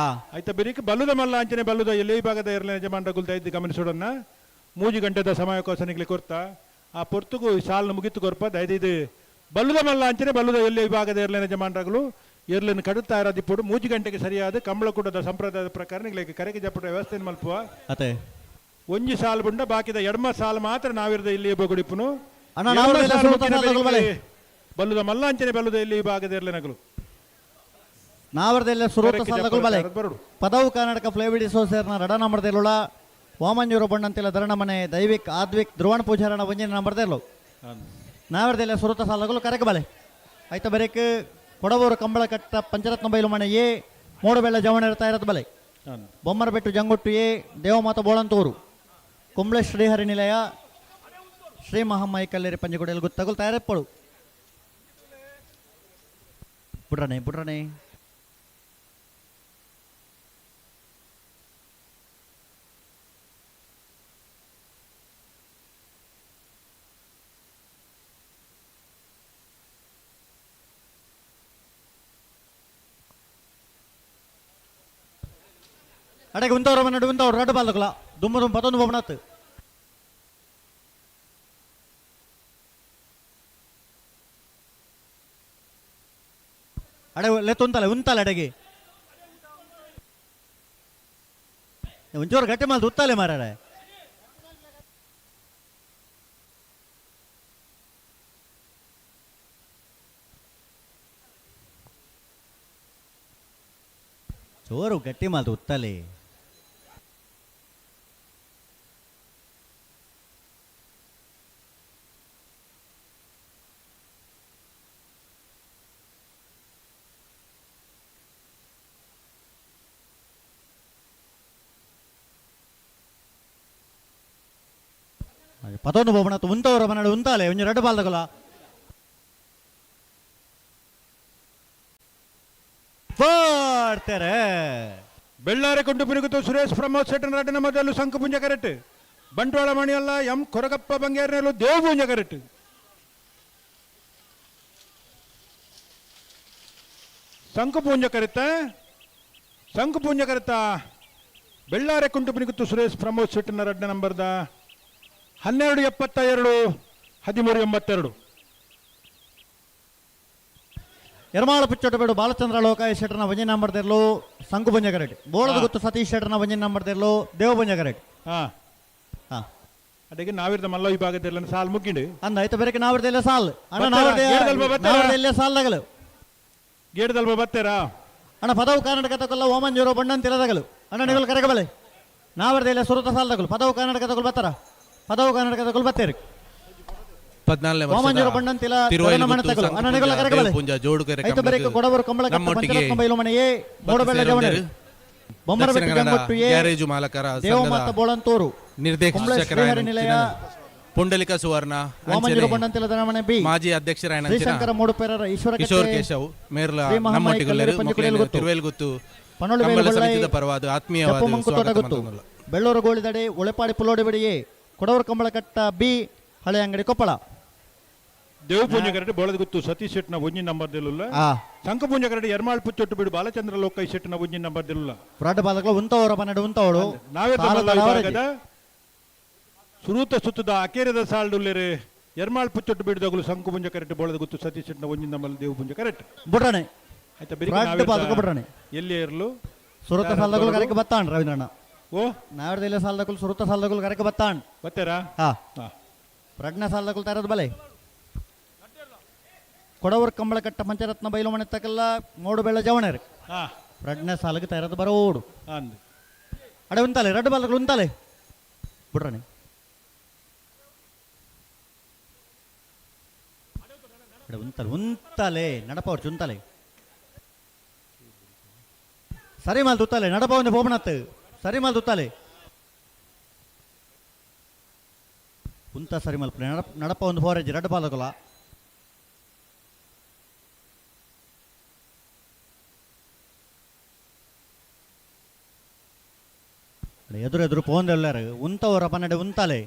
ಐತ ಬೆರಿಕ್ ಬಲ್ಲುದ ಮಲ್ಲ ಅಂಚನೆ ಬಲ್ಲುದ ಎಲ್ಲೇ ವಿಭಾಗದ ಎರಡನೇ ಯಜಮಾನರ ಗುಲ್ದ ಇದ್ದು ಗಮನಿಸೋಡನ್ನ 3 ಗಂಟೆದ ಸಮಯಕ್ಕೋಸನಿಗ್ಲಿ ಕೊರ್ತ ಆ ಪೊರ್ತುಗು ಈ ಸಾಲನ್ನು ಮುಗಿತು ಕೊರ್ಪ ದಯದಿದ್ದು ಬಲ್ಲುದ ಮಲ್ಲ ಅಂಚನೆ ಬಲ್ಲುದ ಎಲ್ಲೇ ವಿಭಾಗದ ಎರಡನೇ ಯಜಮಾನರಗಳು ಎರ್ಲನ್ನು ಕಡುತ್ತಾ ಇರೋದಿಪ್ಪಡು 3 ಗಂಟೆಗೆ ಸರಿಯಾದ ಕಂಬಳಕೂಟದ ಸಂಪ್ರದಾಯದ ಪ್ರಕಾರ ನಿಗ್ಲಿಕ್ಕೆ ಕರೆಗೆ ಜಪ್ಪಟ ವ್ಯವಸ್ಥೆ ಮಲ್ಪುವ. ಅತೆ ಒಂಜಿ ಸಾಲು ಬುಂಡ ಬಾಕಿದ ಎಡಮ ಸಾಲು ಮಾತ್ರ ನಾವಿರದ ಇಲ್ಲಿ ಬಗುಡಿಪುನು. ಬಲ್ಲುದ ಮಲ್ಲ ಅಂಚನೆ ಬಲ್ಲುದ ಇಲ್ಲಿ ವಿಭಾಗದ ಎರಡನೇ ನಗಲು ನಾವರದೆಲ್ಲ ಸುರೂತ ಸಾಲಗಳು ಬಲೆ. ಪದವು ಕರ್ನಾಟಕ ಫ್ಲೇವಿಡಿ ಸೋಸೇರ್ನ ರಡ ನಂಬರ್ದೆಲ್ಲುಳ ವಾಮಂಜೂರು ಬಣ್ಣಂತಿಲ್ಲ ಧರಣ ಮನೆ ದೈವಿಕ್ ಆದ್ವಿಕ್ ಧ್ರುವಣ ಪೂಜಾರಣ ಒಂಜಿನ ನಂಬರ್ದೆಲ್ಲು ನಾವರದೆಲ್ಲ ಸುರೂತ ಸಾಲಗಳು ಕರೆಕ ಬಲೆ. ಆಯ್ತ ಬರೇಕ್ ಕೊಡವೂರು ಕಂಬಳಕಟ್ಟ ಪಂಚರತ್ನ ಬೈಲು ಮನೆ ಎ ಮೋಡಬೆಳ್ಳ ಜವಣ ಇರ್ತಾ ಇರತ್ ಬಲೆ. ಬೊಮ್ಮರಬೆಟ್ಟು ಜಂಗೊಟ್ಟು ಎ ದೇವಮಾತ ಬೋಳಂತೂರು ಕುಂಬ್ಳೆ ಶ್ರೀಹರಿ ನಿಲಯ ಶ್ರೀ ಮಹಮ್ಮಾಯಿ ಕಲ್ಲೇರಿ ಪಂಜಗುಡಿಯಲ್ಲಿ ಗುತ್ತಗಲು ತಯಾರಿಪ್ಪಳು. ಬುಡ್ರಣೆ ಬುಡ್ರಣೆ ಅಡೆಗೆ ಉಂತವ್ರ ಮನೆ ಉಂತವ್ರು ರಡ್ಡು ಬಾಲ್ದಕಲ ದುಮ್ಮ ದುಮ್ಮ ಪತ್ತೊಂದು ಬೊಮ್ಮನತ್ತು. ಅಡೆ ಲೆತ್ತು ಉಂತಲ್ಲ ಉಂತಲ್ಲ ಅಡೆಗೆ ಒಂಚೂರು ಗಟ್ಟಿ ಮಾಲ್ದು ಉತ್ತಾಲೆ ಮಾರಾರೆ. ಚೋರು ಗಟ್ಟಿ ಮಾಲ್ದು ಉತ್ತಲೆ. ಪತೊಂದು ಬೋಬಣ ಉಂತವರ ಮನಡು ಉಂತಾಲೆ ಒಂಜಿ ರಡ್ಡು ಬಾಲ್ದಗಲ ಪಾಡ್ತಾರೆ. ಬೆಳ್ಳಾರೆ ಕೊಂಡು ಪುನಿಗುತ್ತು ಸುರೇಶ್ ಪ್ರಮೋದ್ ಶೆಟ್ಟನ್ ರಡ್ಡನ ಮೊದಲು ಶಂಕುಪುಂಜ ಕರೆಕ್ಟ್. ಬಂಟ್ವಾಳ ಮಣಿಯಲ್ಲ ಎಂ ಕೊರಗಪ್ಪ ಬಂಗೇರ್ನಲ್ಲೂ ದೇವಪುಂಜ ಕರೆಕ್ಟ್. ಶಂಕುಪುಂಜ ಕರೆತ ಶಂಕುಪುಂಜ ಕರೆತ ಬೆಳ್ಳಾರೆ ಕುಂಟು ಪುನಿಗುತ್ತು ಸುರೇಶ್ ಪ್ರಮೋದ್ ಶೆಟ್ಟನ ರಡ್ಡ ನಂಬರ್ದ 12 72 13 82. ಎರ್ಮಾಳ ಪುಚ್ಚೋಟಬೇಡು ಬಾಲಚಂದ್ರ ಲೋಕಾಯ ಶೆಟ್ಟರ್ನ ಒಂಜಿ ನಂಬರ್ ತೆರಲು ಸಂಕುಪುಂಜ ಕರೆಕ್ಟ್. ಬೋಳದ ಗೊತ್ತು ಸತೀಶ್ ಶೆಟ್ಟರ್ನ ಒಂಜಿ ನಂಬರ್ ತೆರಲು ದೇವಪುಂಜ ಕರೆಕ್ಟ್. ಅದಕ್ಕೆ ನಾವಿರ್ದ ಮಲ್ಲ ವಿಭಾಗದಲ್ಲಿ ಸಾಲ್ ಮುಗಿಂಡು ಅಂದ ಆಯ್ತು ಬೇರೆ ನಾವಿರ್ದೆಲ್ಲ ಸಾಲ್ ಅಣ್ಣ ನಾವಿರ್ದೆಲ್ಲ ಸಾಲ್ ತಗಲು ಗೇಡ್ದಲ್ಪ ಬತ್ತೇರಾ ಅಣ್ಣ ಪದವು ಕರ್ನಾಟಕ ತಗೊಲ್ಲ ಓಮಂಜೂರು ಬಣ್ಣನ್ ತಿರದಗಲು ಅಣ್ಣ ನೀವು ಕರೆಗಬಲೆ ನಾವಿರ್ದೆಲ್ಲ ಸುರತ ಸಾಲ್ ತಗಲು ಪದವು ಕರ್ನಾಟಕ ತಗೊಲ್ ಬತ್ತಾರ ಪದವು ಕರ್ನಾಟಕ ತಗೊಲ್ ಬತ್ತೇರಿ 14ನೇ ವಾಮಂಜೂರು ಬಣ್ಣಂತಿಲ ಮನೆ ತಗಲು ಅಣ್ಣ ನಿಗಲ ಕರೆಗಬಲೆ ಆಯ್ತು ಬೇರೆ ಕೊಡವರು ಕಂಬಳ ಪಂಚರತ್ನ ಬೈಲು ಮನೆ ಎ ಮೋಡಬೆಳ್ಳ ಜವಣೆ ಬೊಮ್ಮರಬೆಟ್ಟು ಜಂಗೊಟ್ಟು ಎ ಗ್ಯಾರೇಜು ಮಾಲಕರ ದೇವಮಾತ ಬೋಳಂತೂರು ನಿರ್ದೇಶಕರಾದ ಪುಂಡಲಿಕ ಸುವರ್ಣ ವಾಮಂಜೂರು ಬಣ್ಣಂತಿಲ ದನಮನೆ ಬಿ ಮಾಜಿ ಅಧ್ಯಕ್ಷರಾಯಣ ಶ್ರೀಶಂಕರ ಮೂಡುಪೇರರ ಈಶ್ವರ ಕಿಶೋರ್ ಕೇಶವ್ ಮೇರ್ಲ ನಮ್ಮೊಟ್ಟಿಗೆ ತಿರುವೇಲ್ಗುತ್ತು ಕಂಬಳ ಸಮಿತಿದ ಪರವಾದ ಆತ್ಮೀಯವಾದ ಸ್ವಾಗತ ಮಂತೊಂದುಲ್ಲ. ಬೆಳ್ಳೂರು ಗೋಳಿದಡೆ ಒಳೆಪಾಡಿ ಪುಲೋಡಿಬಿಡಿ ಎ ಕೊಡವರು ಕಂಬಳಕಟ್ಟ ಬಿ ಹಳೆ ಅಂಗಡಿ ಕೊಪ್ಪಳ ದೇವಪೂಜೆ ಕರಡಿ ಬೋಳದಗುತ್ತು ಸತೀಶ್ ಶೆಟ್ನ ಒಂಜಿ ನಂಬರ್ ದಿಲ್ಲುಲ್ಲ ಶಂಕಪೂಂಜ ಕರಡಿ ಎರ್ಮಾಳ್ ಪುಚ್ಚೊಟ್ಟು ಬಿಡು ಬಾಲಚಂದ್ರ ಲೋಕೈ ಶೆಟ್ನ ಒಂಜಿ ನಂಬರ್ ದಿಲ್ಲುಲ್ಲ ಪುರಾಟ ಬಾಲಕಲು ಉಂತವರು 12 ಉಂತವಳು ನಾವೇ ವಿಭಾಗದ ಸುರೂತ ಸುತ್ತದ ಅಕೇರದ ಸಾಲ್ಡುಲ್ಲೇರೆ ಎರ್ಮಾಳ್ ಪುಚ್ಚೊಟ್ಟು ಬಿಡುದಗಳು ಶಂಕುಪುಂಜ ಕರೆಕ್ಟ್ ಬೋಳದಗುತ್ತು ಸತೀಶ್ ಶೆಟ್ನ ಒಂಜಿ ನಂಬರ್ ದೇವಪುಂಜ ಕರೆಕ್ಟ್ ಬುಡ್ರಣೆ ಆಯ್ತಾ ಬೆರಿ ಬುಡ್ರಣೆ ಎಲ್ಲಿ ಇರಲು ಸುರತ ಸಾಲದಗಳು ಕರೆಕ್ ಬತ್ತಾಣ್ ರವೀಂದ್ರಣ್ಣ ಓ ನಾವರ್ದೆಲ್ಲ ಸಾಲದಗಳು ಸುರತ ಸಾಲದಗಳು ಕರೆಕ್ ಬತ್ತಾಣ್ ಬತ್ತೇರಾ ಹಾ ಪ್ರಜ್ಞಾ ಸಾಲದಗಳು ತರದ ಬಲೆ ಕೊಡವರ್ ಕಂಬಳಕಟ್ಟ ಪಂಚರತ್ನ ಬೈಲು ಮನೆ ತಕಲ್ಲ ಮೋಡುಬೆಳ್ಳ ಜವಣರು ಪ್ರಜ್ಞಾ ಸಾಲಕ್ಕೆ ತಯಾರದ ಬರೋಡು ಅಂದು ಅಡೆ ಉಂತಾಲೆ ರಡ್ಡು ಬಾಲಗಳು ಉಂತಾಲೆ ಬಿಡ್ರಣೆ. ಅಡೆ ಉಂತಾಲೆ ಉಂತಾಲೆ ನಡಪವರ್ಚು ಉಂತಾಲೆ ಸರಿ ಮಾಲ್ ತುತ್ತಾಲೆ ನಡಪ ಒಂದು ಪೋಪಣತ್ತು ಸರಿ ಮಾಲ್ ತುತ್ತಾಲೆ ಉಂತ ಸರಿ ಮಲ್ಪನೆ ನಡಪ ಒಂದು ಫೋರೇಜ್ ರಡ್ಡು ಬಾಲಕುಲ. ಎದುರು ಎದುರು ಪೋಂದೆಲ್ಲರು ಉಂತವರ ಪನ್ನಡೆ ಉಂತಾಲೆ.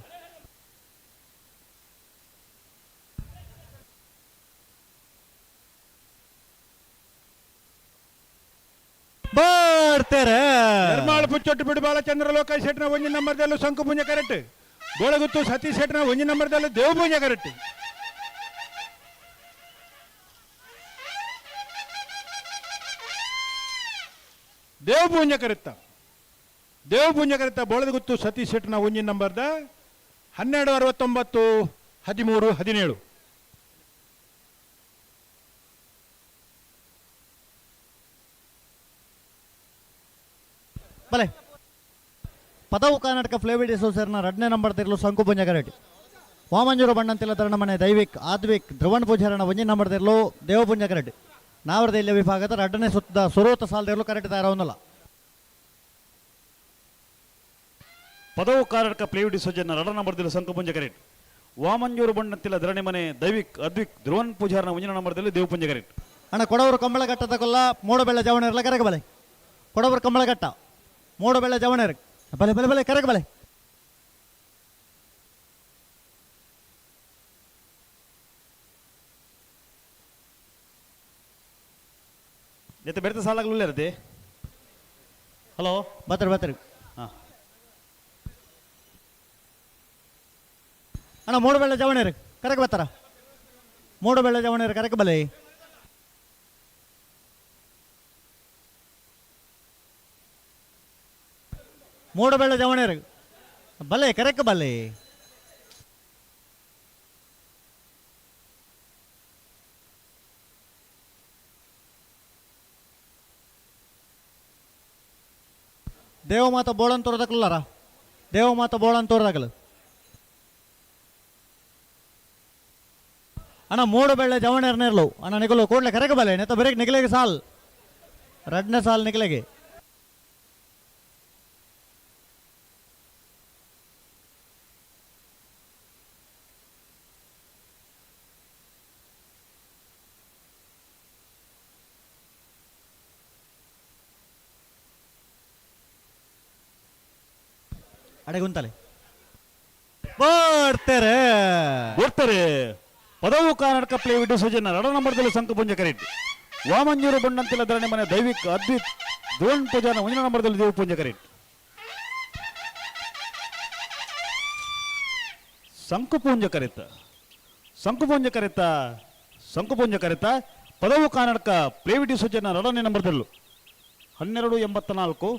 ಬರ್ತಾರೆ ನಿರ್ಮಾಳ ಪುಚ್ಚೊಟ್ಟು ಬಿಡು ಬಾಲಚಂದ್ರ ಲೋಕ ಶೆಟ್ನ ಒಂಜಿ ನಂಬರ್ದಲ್ಲೂ ಶಂಕು ಪುಂಜ ಕರೆಕ್ಟ್. ಬೋಳಗುತ್ತು ಸತೀಶ್ ಶೆಟ್ನ ಒಂಜಿ ನಂಬರ್ದಲ್ಲೂ ದೇವಪೂಂಜ ಕರೆಕ್ಟ್. ದೇವಪೂಂಜ ಕರೆತ್ತ ದೇವಪೂಂಜ ಕರೆತ್ತ ಬೋಳದಗುತ್ತು ಸತೀಶ್ ಶೆಟ್ನ ಒಂಜಿ ನಂಬರ್ದ 12 69 13 17. ಬಲೆ ಪದವು ಕರ್ನಾಟಕ ಫ್ಲೇವಿಡ್ ಅಸೋಸಿಯೇಷನ್ನ ಎರಡನೇ ನಂಬರ್ ತಿರಲು ಶಂಕು ಪುಂಜ ಕರೆಕ್ಟ್. ವಾಮಂಜೂರು ಬಣ್ಣಂತಿಲ್ಲ ತರಣ ಮನೆ ದೈವಿಕ್ ಆದ್ವಿಕ್ ಧ್ರುವಣ್ ಪೂಜಾರಣ ಒಂಜಿ ನಂಬರ್ ತಿರಲು ದೇವಪುಂಜ ಕರೆಕ್ಟ್. ನಾವರದ ಇಲ್ಲಿ ವಿಭಾಗದ ಎರಡನೇ ಸುತ್ತದ ಸುರೋತ ಸಾಲದಿರಲು ಕರೆಕ್ಟ್ ತಯಾರವನ್ನಲ್ಲ. ಪದವು ಕರ್ನಾಟಕ ಪ್ಲೇವಿಡ್ ಅಸೋಸಿಯೇಷನ್ನ ಎರಡನೇ ನಂಬರ್ ತಿರಲು ಶಂಕು ಪುಂಜ ಕರೆಕ್ಟ್. ವಾಮಂಜೂರು ಬಣ್ಣಂತಿಲ್ಲ ಧರಣಿ ಮನೆ ದೈವಿಕ್ ಅದ್ವಿಕ್ ಧ್ರುವಣ್ ಪೂಜಾರನ ಒಂಜಿನ ನಂಬರ್ದಲ್ಲಿ ದೇವಪುಂಜ ಕರೆಕ್ಟ್. ಅಣ್ಣ ಕೊಡವರು ಕಂಬಳಘಟ್ಟದ ಕೊಲ್ಲ ಮೋಡಬೆಳ್ಳ ಜವಣೆರಲ್ಲ ಕರೆಕ ಬಲೆ. ಕೊಡವರು ಕಂಬಳಘಟ್ಟ ಮೋಡಬೆಳ್ಳ ಜವಣೆರ್ ಬಲೆ ಬಲೆ ಬಲೆ ಕರೆಕ ಬಲೆ. ಜೊತೆ ಬೆರೆತ ಸಾಲಾಗಲು ಇರುತ್ತೆ. ಹಲೋ ಬತ್ತರಿ ಬತ್ತರಿ. ಹಾಂ ಅಣ್ಣ ಮೋಡಬೆಳ್ಳ ಜವಣೆರ್ ಕರೆಕ ಬತ್ತಾರ. ಮೋಡಬೆಳ್ಳ ಜವಣೆರ್ ಕರೆಕ ಬಲೆ. ಮೋಡಬೆಳ್ಳ ಜವಣೆರ್ ಬಲೆ ಕರೆಕ ಬಲೆ. ದೇವಮಾತ ಬೋಳನ್ ತೋರದಕ್ಕಲ್ಲಾರ ದೇವಮಾತ ಬೋಳನ್ ತೋರದಕ್ಕಲು. ಅಣ್ಣ ಮೋಡಬೆಳ್ಳೆ ಜವಣೆರ್ ನೇರ್ಲು ಅಣ್ಣ ನಿಗಲು ಕೂಡಲೇ ಕರೆಕ ಬಲೆ. ನೆತ್ತ ಬರೇಕ್ ನಿಗಲೆಗೆ ಸಾಲ್ ರಡ್ನೇ ಸಾಲ್ ನಿಗಲೆಗೆ. ಅಡೆಗುಂತಲೆ ಬರ್ತಾರೆ ಬರ್ತಾರೆ. ಪದವು ಕರ್ನಾಟಕ ಪ್ಲೇವಿಡ್ ಸುಜನ ಎರಡ ನಂಬರ್ದಲ್ಲಿ ಶಂಕು ಪುಂಜ ಕರೆಕ್ಟ್. ವಾಮಂಜೂರು ಬಣ್ಣಂತಿಲ್ಲ ಧರಣಿ ಮನೆ ದೈವಿಕ್ ಅದ್ವಿತ್ ದ್ರೋಣ್ ಪೂಜಾನ ಒಂದಿನ ನಂಬರ್ದಲ್ಲಿ ದೇವಪುಂಜ ಕರೆಕ್ಟ್. ಶಂಕುಪೂಂಜ ಕರೆತ ಶಂಕುಪೂಂಜ ಕರೆತ ಶಂಕುಪೂಂಜ ಕರೆತ ಪದವು ಕರ್ನಾಟಕ ಪ್ಲೇವಿಡ್ ಸುಜನ ಎರಡನೇ ನಂಬರ್ದಲ್ಲೂ 12 84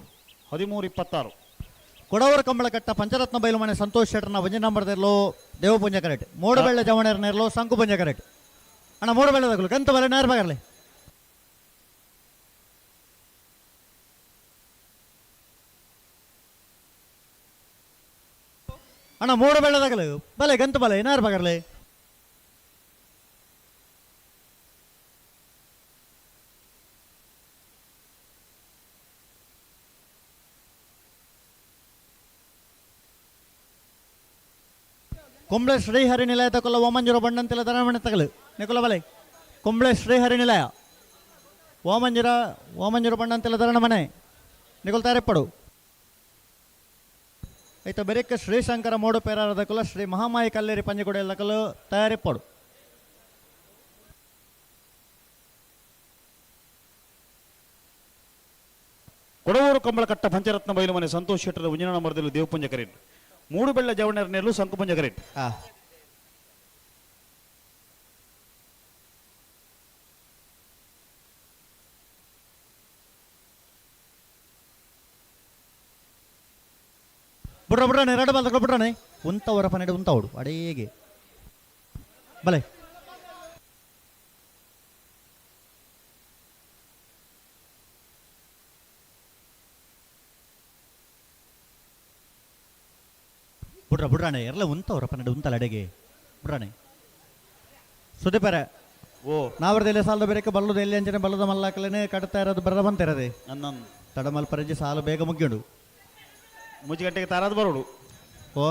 13 26. ಕೊಡವರ ಕಂಬಳಕಟ್ಟ ಪಂಚರತ್ನ ಬೈಲುಮನೆ ಸಂತೋಷ್ ಶೆಟ್ಟರ್ನ ಒಂಜಿ ನಂಬರ್ದಿರಲು ದೇವಪುಂಜ ಕರೆಕ್ಟ್. ಮೋಡಬೆಳ್ಳೆ ಜವಣೆರ್ನೇರ್ಲು ಶಂಕುಪುಂಜ ಕರೆಕ್ಟ್. ಅಣ್ಣ ಮೋಡಬೆಳ್ಳೆ ಕಂತ ಬಲೆ ನೇರ ಬಗರ್ಲಿ. ಅಣ್ಣ ಮೋಡಬೆಳ್ಳೆದಾಗಲು ಬಲೆ ಗಂತ ಬಲೆ ನೇರ ಬಗರ್ಲಿ. ಕುಂಬ್ಳೆ ಶ್ರೀಹರಿ ನಿಲಯದ ಕೊಲ್ಲ ವಾಮಂಜೂರು ಬಣ್ಣಂತಿಲ್ಲ ಧರಣಿ ತಗಲು ನಿಕುಲ ಬಲೆ. ಕುಂಬ್ಳೆ ಶ್ರೀಹರಿ ನಿಲಯ ವಾಮಂಜೂರ ವಾಮಂಜೂರು ಬಣ್ಣಂತಿಲ್ಲ ಧರಣ ಮನೆ ನಿಕುಲ್ ತಾರೆಪ್ಪಡು. ಆಯ್ತು ಬೆರಿಕ ಶ್ರೀಶಂಕರ ಮೋಡು ಪೇರಾರದ ಕುಲ ಶ್ರೀ ಮಹಾಮಾಯಿ ಕಲ್ಲೇರಿ ಪಂಜಗುಡಿಯಲ್ಲ ಕಲ್ಲು ತಯಾರಿಪ್ಪಡು. ಕೊಡವೂರು ಕಂಬಳಕಟ್ಟ ಪಂಚರತ್ನ ಬೈಲು ಮನೆ ಸಂತೋಷ್ ಶೆಟ್ಟರ ಉಂಜಿನ ನಂಬರ್ದಲ್ಲಿ ದೇವಪುಂಜ ಕರೆಕ್ಟ್. ಮೂಡುಬೆಳ್ಳ ಜವಣೆರ್ ನೇರ್ಲು ಶಂಕುಪುಂಜ ಕರೆಕ್ಟ್. ಬುಡ್ರ ಬುಡ್ರಾನೆ ಎರಡು ಬಾಲ್ ತಗೊಳ್ಳಿ ಬುಡ್ರಾನೆ ಉಂತವರ ಪನ್ನೆರಡು ಉಂತವಡು ಅಡೇಗೆ ಬಲೆ. ಬುಡ್ರ ಬುಡ್ರಾಣೆ ಎಲ್ಲ ಉಂತವ್ರ ಪನ್ನಡ ಉಂತಲ್ಲ ಅಡೆಗೆ ಬುಡ್ರಾಣೆ ಸುದೀಪರ ಓ ನಾವರ್ದ ಸಾಲದ ಬೇರೆ ಬಲ್ಲದ ಎಲ್ಲಿ ಅಂಚನೆ ಬಲ್ಲದ ಮಲ್ಲಾಕಲೇನೆ ಕಟ್ತಾ ಇರೋದು ಬರದ ಬಂತಿರದೆ ನನ್ನ ತಡಮಲ್ ಪರಂಜಿ ಸಾಲು ಬೇಗ ಮುಗ್ಯುಂಡು. ಮೂಜಿ ಗಂಟೆಗೆ ತಾರಾದ ಬರೋಡು. ಓ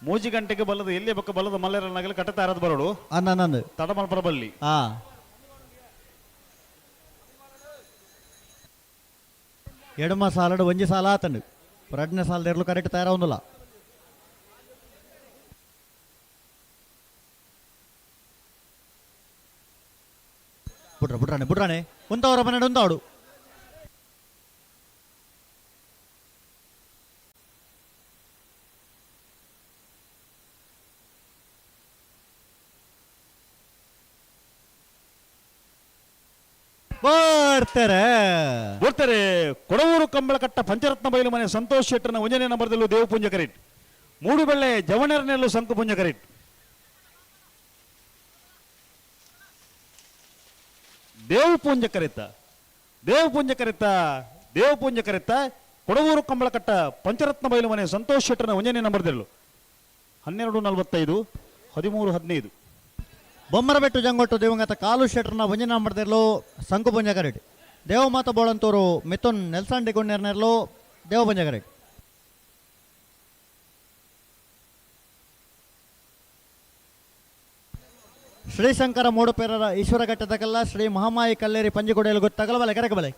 ಮೂಜಿ ಗಂಟೆಗೆ ಬಲ್ಲದ ಎಲ್ಲಿ ಬಕ್ಕ ಬಲ್ಲದ ಮಲ್ಲೇರನಾಗಲಿ ಕಟ್ಟ ತಾರಾದ ಬರೋಡು. ಅನ್ನಂದು ತಡಮಲ್ಪರ ಬಲ್ಲಿ. ಹಾ ಎಡಮ ಸಾಲಡು ಒಂಜಿ ಸಾಲ ಆತಂಡು ರಡ್ನೇ ಸಾಲದ ಇರಲು ಕರೆಕ್ಟ್ ತಯಾರ ಒಂದಿಲ್ಲ. ಬುಡ್ರ ಬುಡ್ರಾಣೆ ಬುಡ್ರಾಣೆ ಉಂತವರ ಮನೆ ಉಂತಾವಡು. ಬರ್ತಾರೆ ಬರ್ತಾರೆ. ಕೊಡವೂರು ಕಂಬಳಕಟ್ಟ ಪಂಚರತ್ನ ಬಯಲು ಮನೆ ಸಂತೋಷ್ ಶೆಟ್ಟರ್ನ ಒಂಜನೇ ನಂಬರ್ದಲ್ಲೂ ದೇವಪುಂಜ ಕರೆಟ್. ಮೂಡುಬೆಳ್ಳೆ ಜವಣರನೆಲ್ಲೂ ಸಂಕುಪುಂಜ ಕರೆಟ್. ದೇವಪುಂಜ ಕರೆತ ದೇವಪುಂಜ ಕರೆತ ದೇವಪುಂಜ ಕರೆತ ಕೊಡವೂರು ಕಂಬಳಕಟ್ಟ ಪಂಚರತ್ನ ಬಯಲು ಮನೆ ಸಂತೋಷ್ ಶೆಟ್ಟರ್ನ ಒಂಜನೇ ನಂಬರ್ದಲ್ಲೂ 12:45 13:15. ಬೊಮ್ಮರಬೆಟ್ಟು ಜಂಗೊಟ್ಟು ದಿವಂಗತ ಕಾಲು ಶೆಟ್ಟರ್ನ ಒಂಜನೇ ನಂಬರ್ದಿರಲು ಸಂಕುಪುಂಜ ಕರೆಟ್. ದೇವಮಾತ ಬೋಳಂತೂರು ಮಿಥುನ್ ನೆಲ್ಸನ್ ಡಿಗುಂಡೇರ್ನೆರ್ಲು ದೇವಪುಂಜ ಕರೆಟ್. ಶ್ರೀಶಂಕರ ಮೂಡುಪೇರರ ಈಶ್ವರಘಟ್ಟದಕಲ್ಲ ಶ್ರೀ ಮಹಾಮಾಯಿ ಕಲ್ಲೇರಿ ಪಂಜಿಕೊಡೆಯಲು ಗೊತ್ತಾಗಲ ಬಲೆ ಕರೆಕ ಬಲೆ.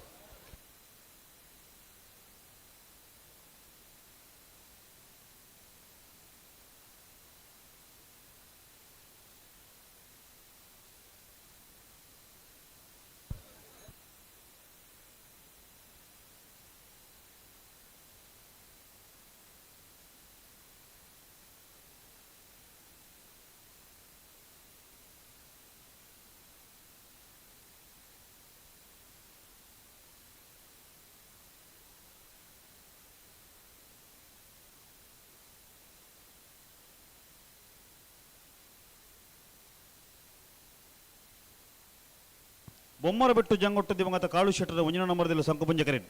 ಬೊಮ್ಮರ ಬೆಟ್ಟು ಜಂಗೊಟ್ಟು ದಿವಂಗತ ಕಾಳು ಶೆಟ್ಟರ ಒಂಜಿನ ನಂಬರ್ದಲ್ಲಿ ಸಂಕುಪುಂಜ ಕರೆಟ್.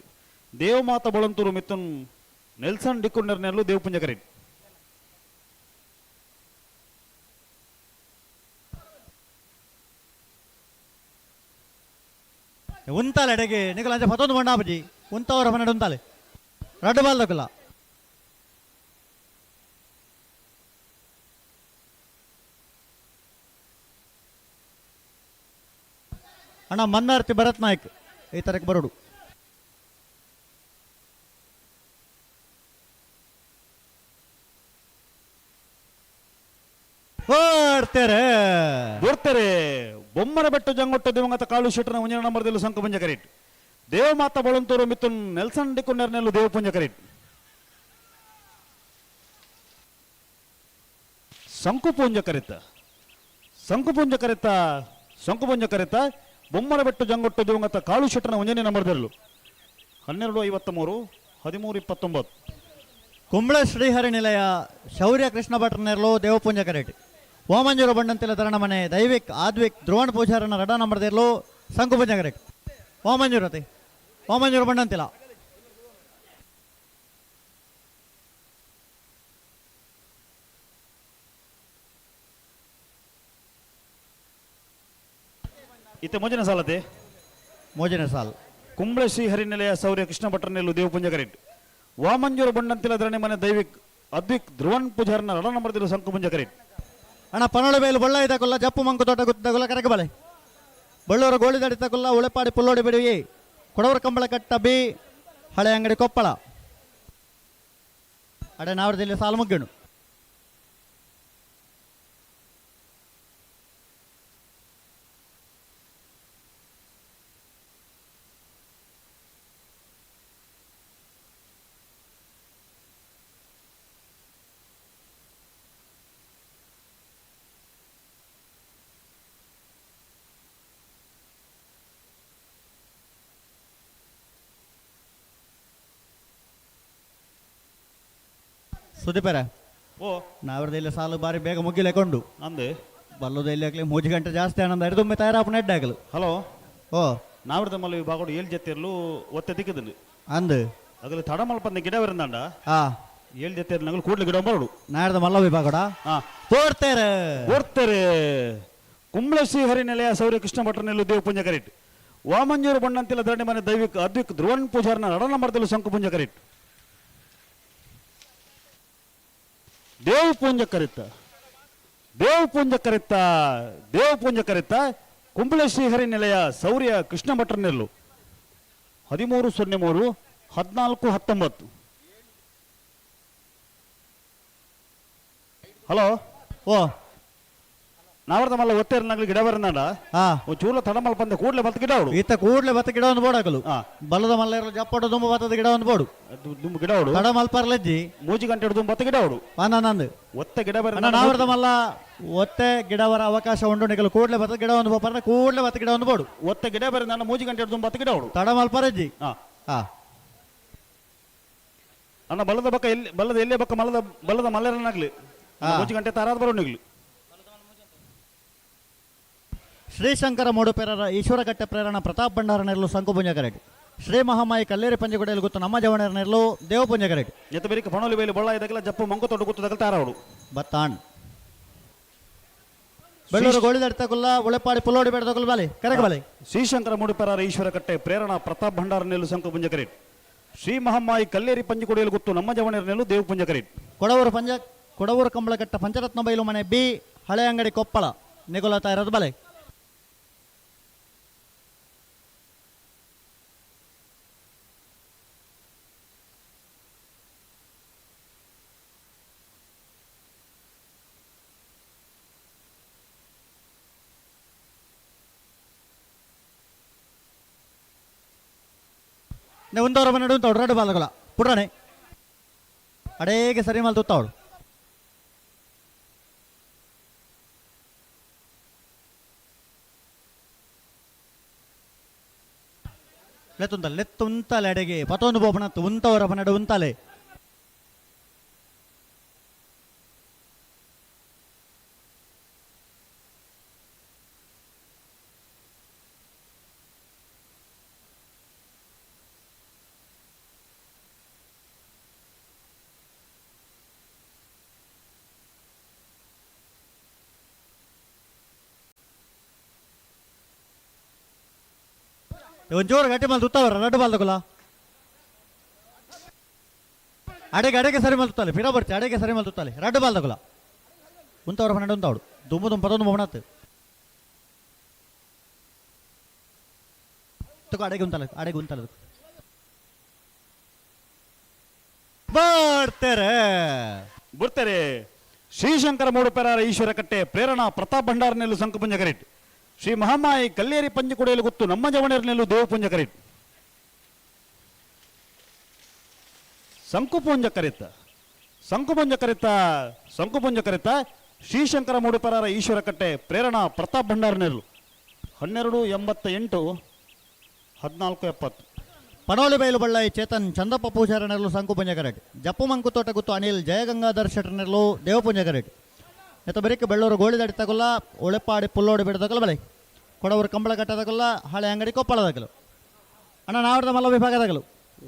ದೇವಮಾತ ಬಳಂತೂರು ಮಿಥುನ್ ನೆಲ್ಸನ್ ಡಿಕ್ಕುಂಡರ್ನೆಲ್ಲೂ ದೇವಪುಂಜ ಕರೆಟ್. ಉಂತಾಲೆ ಅಡೆಗೆ ನಿಕಲ ಅಂಚೆ ಪತ್ತೊಂದು ಮಂಡಾಪಜಿ ಉಂತವರ ಮನೆ ಉಂತಾಲೆ ರಡ್ಡು ಬಾಲ್ದಕ್ಕಲ್ಲ. ಅಣ್ಣ ಮನ್ನಾರ್ತಿ ಭರತ್ ನಾಯ್ಕ್ ಈ ತರಕ್ಕೆ ಬರೋಡು. ಬರ್ತಾರೆ ಬರ್ತಾರೆ. ಬೊಮ್ಮರ ಬೆಟ್ಟು ಜಂಗೊಟ್ಟು ದಿವಂಗತ ಕಾಳು ಶೆಟ್ಟನ ಒಂಜಿನ ನಂಬರ್ದಲ್ಲಿ ಸಂಕುಪುಂಜ ಕರೆಟ್. ದೇವಮಾತ ಬಳಂತೂರು ಮಿಥುನ್ ನೆಲ್ಸನ್ ಡಿಕ್ಕುಂಡರ್ನೆಲ್ಲೂ ದೇವಪುಂಜ ಕರೆಟ್. ಸಂಕುಪುಂಜ ಕರೆತ ಸಂಕುಪುಂಜ ಕರೆತ ಸಂಕುಪುಂಜ ಕರೆತ ಬೊಮ್ಮರ ಬೆಟ್ಟು ಜಂಗೊಟ್ಟು ದಿವಂಗತ ಕಾಳು ಶೆಟ್ಟನ ಒಂಜನೇ ನಂಬರ್ದಲ್ಲೂ 12:53 13:29. ಕುಂಬಳ ಶ್ರೀಹರಿ ನಿಲಯ ಶೌರ್ಯ ಕೃಷ್ಣ ಭಟ್ರನೆರ್ಲು ದೇವಪುಂಜ ಕರೆಟ್. ಓಮಂಜೂರು ಬಂಡಂತಿಲ ತರಣ ಮನೆ ದೈವಿಕ್ ಆದ್ವಿಕ್ ಧ್ರುವಣ್ ಪೂಜಾರನ ರಡ ನಂಬರ್ದಿರ್ಲು ಸಂಕುಪುಂಜ ಕರೆಟ್. ಓಮಂಜೂರು ಅತಿ ಓಮಂಜೂರು ಬಂಡಂತಿಲ. ಇತ್ತೆ ಮೋಜನ ಸಾಲತೆ ಮೋಜನ ಸಾಲ್. ಕುಂಬಳೆ ಶ್ರೀ ಹರಿನಿಲಯ ಸೌರ್ಯ ಕೃಷ್ಣ ಭಟ್ರನೆಲ್ಲು ದೇವಪುಂಜ ಕರೆಟ್. ವಾಮಂಜೂರು ಬಂಡಂತಿಲ ಧರಣಿ ಮನೆ ದೈವಿಕ್ ಅದ್ವಿಕ್ ಧ್ರುವಣ್ ಪೂಜಾರನ ರಡ ನಂಬರ್ದಿರು ಸಂಕುಪುಂಜ ಕರೆಟ್. ಅಣ್ಣ ಪನೋಳ ಬೇಲು ಬೊಳ್ಳ ಇದ್ದಕೊಲ್ಲ ಜಪ್ಪು ಮಂಕು ತೋಟ ಗುತ್ತಗೊಲ್ಲ ಕರಕ ಬಲೆ. ಬಳ್ಳೂರು ಗೋಳಿದಡಿ ತಕೊಲ್ಲ ಉಳೆಪಾಡಿ ಪುಲ್ಲೋಡಿ ಬಿಡುವಿ ಕೊಡವರ ಕಂಬಳ ಕಟ್ಟ ಬಿ ಹಳೆ ಅಂಗಡಿ ಕೊಪ್ಪಳ. ಅಡೆ ನಾವರದಲ್ಲಿ ಸಾಲು ಮುಗ್ಗಣು. ಸುದೀಪರ ಓ ನಾವರದ ಇಲ್ಲಿ ಸಾಲು ಬಾರಿ ಬೇಗ ಮುಗಿಲೆಕೊಂಡು ಅಂದೆ ಬಲ್ಲದ ಇಲ್ಲಿ ಆಗಲಿ ಮೂಜಿ ಗಂಟೆ ಜಾಸ್ತಿ ಆನಂದ ಹಿಡಿದೊಮ್ಮೆ ತಯಾರಾಪು ನೆಡ್ಡಾಗಲು. ಹಲೋ ಓ ನಾವರದ ಮಲ್ಲ ವಿಭಾಗಡು ಏಳು ಜೊತೆರ್ಲು ಒತ್ತೆ ದಿಕ್ಕದಲ್ಲಿ ಅಂದು ಅಗಲು ತಡಮಲ್ಪಂದ ಗಿಡವರಿಂದಾಂಡ ಆ ಏಳು ಜೊತೆ ನಗಲು ಕೂಡ್ಲೆ ಗಿಡ ಬರೋಡು. ನಾಡ್ದ ಮಲ್ಲ ವಿಭಾಗಡ ತೋರ್ತಾರೆ ಓಡ್ತಾರೆ. ಕುಂಬ್ಳ ಶ್ರೀಹರಿ ನೆಲೆಯ ಸೌರ್ಯ ಕೃಷ್ಣ ಭಟ್ರ ನೆಲ್ಲು ದೇವ ಪುಂಜ ಕರಿಟ್. ವಾಮಂಜೂರು ಬಣ್ಣಂತಿಲ್ಲ ಧರಣಿ ಮನೆ ದೈವಿಕ ಅದ್ವಿಕ್ ಧ್ರುವನ್ ಪೂಜಾರನ ನಡನ ಮರದಲ್ಲೂ ಶಂಕು ಪುಂಜ ಕರಿಟ್. ದೇವ ಪೂಂಜ ಕರಿತ, ದೇವ ಪೂಂಜ ಕರಿತ, ದೇವ ಪೂಂಜ ಕರಿತ. ಕುಂಬಳ ಶ್ರೀಹರಿ ನೆಲೆಯ ಸೌರ್ಯ ಕೃಷ್ಣ ಭಟ್ರ ನೆಲ್ಲು 13-03 14-19. ಹಲೋ ಓ ನಾವರ್ದ ಮಲ್ಲ ಒತ್ತೇರು ನಗಲು ಗಿಡ ಬರಂದಾಂಡ ಚೂರ್ಲ ತಡಮಲ್ ಪಂದ ಕೂಡ್ಲೆ ಬತ್ತ ಗಿಡ ಅವಡು. ಈತ ಕೂಡ್ಲೆ ಬತ್ತ ಗಿಡ ಒಂದು ಬೋಡು ಹಾಕಲು ಬಲದ ಮಲ್ಲ ಇರಲು ಜಪ್ಪಟ ದುಂಬು ಬತ್ತದ ಗಿಡ ಒಂದು ಬೋಡು. ದುಂಬು ಗಿಡ ಅವಡು. ತಡ ಮಲ್ಪರ್ಲಜ್ಜಿ ಮೂಜಿ ಗಂಟೆ ದುಂಬು ಬತ್ತ ಗಿಡ ಅವಡು. ನಂದು ಒತ್ತೆ ಗಿಡ ಬರ ನಾವರ್ದ ಮಲ್ಲ ಒತ್ತೆ ಗಿಡವರ ಅವಕಾಶ ಉಂಟು ನಿಗಲು ಕೂಡ್ಲೆ ಬತ್ತ ಗಿಡ ಒಂದು ಬೋಪರ್ನ ಕೂಡ್ಲೆ ಬತ್ತ ಗಿಡ ಒಂದು ಬೋಡು. ಒತ್ತೆ ಗಿಡ ಬರಂದಾಂಡ ಮೂಜಿ ಗಂಟೆ ದುಂಬು ಬತ್ತ ಗಿಡ ಅವಡು. ತಡ ಮಲ್ಪರಜ್ಜಿ. ಅಣ್ಣ ಬಲದ ಬಕ್ಕ ಎಲ್ಲಿ ಬಲದ ಎಲ್ಲೇ ಬಕ್ಕ ಮಲದ ಬಲದ ಮಲ್ಲರನ್ನಾಗ್ಲಿ ಮೂಜಿ ಗಂಟೆ ತಾರಾದ ಬರೋ ನಿಗ್ಲಿ. ಶ್ರೀಶಂಕರ ಮೂಡುಪೆರರ ಈಶ್ವರಕಟ್ಟೆ ಪ್ರೇರಣ ಪ್ರತಾಪ್ ಭಂಡಾರ ನೆರಳು ಶಂಕುಪುಂಜ ಕರೆಟ್. ಶ್ರೀ ಮಹಾಮಾಯಿ ಕಲ್ಲೇರಿ ಪಂಜಗುಡೆಯಲ್ಲಿ ಗೊತ್ತು ನಮ್ಮ ಜವಣರ ನೆರಳು ದೇವಪುಂಜ ಕರೆಟ್. ಎತ್ತ ಬೇರಿಕ ಪಣೋಲಿ ಬೇಲಿ ಬೊಳ್ಳ ಇದಕ್ಕೆಲ್ಲ ಜಪ್ಪು ಮಂಕು ತೊಟ್ಟು ಗೊತ್ತು ತಾರಾವಡು. ಬತ್ತಾಣ್ ಬೆಳ್ಳೂರು ಗೋಳಿದಡ್ತಕುಲ್ಲ ಉಳೆಪಾಡಿ ಪುಲ್ಲೋಡಿ ಬೇಡತಕುಲ್ ಬಾಲಿ ಕರೆಕ ಬಾಲಿ. ಶ್ರೀಶಂಕರ ಮೂಡುಪೆರರ ಈಶ್ವರಕಟ್ಟೆ ಪ್ರೇರಣ ಪ್ರತಾಪ್ ಭಂಡಾರ ನೆಲ್ಲು ಶಂಕುಪುಂಜ ಕರೆಟ್. ಶ್ರೀ ಮಹಾಮಾಯಿ ಕಲ್ಲೇರಿ ಪಂಜುಗುಡಿಯಲ್ಲಿ ಗೊತ್ತು ನಮ್ಮ ಜವಣರ ನೆಲ್ಲು ದೇವಪುಂಜ ಕರೆಟ್. ಕೊಡವೂರು ಕಂಬಳಕಟ್ಟ ಪಂಚರತ್ನ ಬೈಲು ಮನೆ ಬಿ ಹಳೆ ಅಂಗಡಿ ಕೊಪ್ಪಳ ನಿಗುಲ ತಾಯಿರೋದು ಬಲೆ. ಒಂದವರ ಮನೆ ಉಂಟು ಎರಡು ಬಾಲಗಳ ಪುಡಾಣೆ ಅಡೇಗೆ ಸರಿ ಮಲ್ ತುತ್ತಾವಳು. ಲೆತ್ತುಂತಲೆ ಲೆತ್ತುಂತಲೆ ಅಡೆಗೆ ಪತೊಂದು ಬೋಪನತ್ತು ಉಂತವರ ಪನ್ನಡು ಉಂತಲೆ. ಒಂಚೂರು ಗಟ್ಟಿ ಮಲ್ ತುತ್ತವರ ರಡ್ಡು ಬಾಲ್ದಕುಲ ಅಡೆಗೆ ಅಡೆಗೆ ಸರಿ ಮಲ್ತಾಲೆ ಪಿರ ಬರ್ತಿ ಅಡೆಗೆ ಸರಿ ಮಲ್ತಾಲೆ ರಡ್ಡು ಬಾಲ್ದಕುಲ ಉಂತವರ ಪನ್ನಡು ಉಂತಾವಡು ದುಂಬು ದುಂಬು ಪದೊಂದು ಮೊಬಣತ್ತು ತುಕ ಅಡೆಗೆ ಉಂತಲೆ ಅಡೆಗೆ ಉಂತಲೆ ಬರ್ತಾರೆ ಬರ್ತಾರೆ. ಶ್ರೀಶಂಕರ ಮೂಡುಪೆರಾರ ಈಶ್ವರಕಟ್ಟೆ ಪ್ರೇರಣಾ ಪ್ರತಾಪ್ ಭಂಡಾರ ನೆಲ್ಲು ಶಂಕುಪುಂಜ ಕರಿಟ್. ಶ್ರೀ ಮಹಾಮಾಯಿ ಕಲ್ಲೇರಿ ಪಂಜುಕುಡಿಯಲು ಗೊತ್ತು ನಮ್ಮ ಜವಣರ ನೆಲ್ಲು ದೇವಪುಂಜ ಕರಿಟ್. ಶಂಕುಪುಂಜ ಕರಿತ ಶಂಕುಪುಂಜ ಕರಿತ ಶಂಕುಪುಂಜ ಕರಿತ. ಶ್ರೀಶಂಕರ ಮೂಡುಪೆರಾರ ಈಶ್ವರಕಟ್ಟೆ ಪ್ರೇರಣಾ ಪ್ರತಾಪ್ ಭಂಡಾರ ನೆಲ್ಲು 12-88 14-70. ಪನೋಲಿ ಬೈಲು ಬಳ್ಳಾಯಿ ಚೇತನ್ ಚಂದಪ್ಪ ಪೂಜಾರ ನೆರಳು ಶಂಕುಪುಂಜ ಕರೆಟ್. ಜಪ್ಪು ಮಂಕುತೋಟ ಗುತ್ತು ಅನಿಲ್ ಜಯಗಂಗಾಧರ್ ಶೆಟ್ಟರ್ ನೆರಳು ದೇವಪುಂಜ ಕರೆಟ್. ಎತ್ತ ಬರೀಕ್ ಬೆಳ್ಳೂರು ಗೋಳಿದಡಿ ತಗೊಲ್ಲ ಒಳೆಪಾಡಿ ಪುಲ್ಲೋಡಿ ಬಿಡದಕಲ್ಲ ಬಳೆ ಕೊಡವರು ಕಂಬಳ ಕಟ್ಟದಕಲ್ಲ ಹಳೆ ಅಂಗಡಿ ಕೊಪ್ಪಳದಕಲು ಅಣ್ಣ ನಾವರದ ಮಲ್ಲ ವಿಭಾಗದಗಲು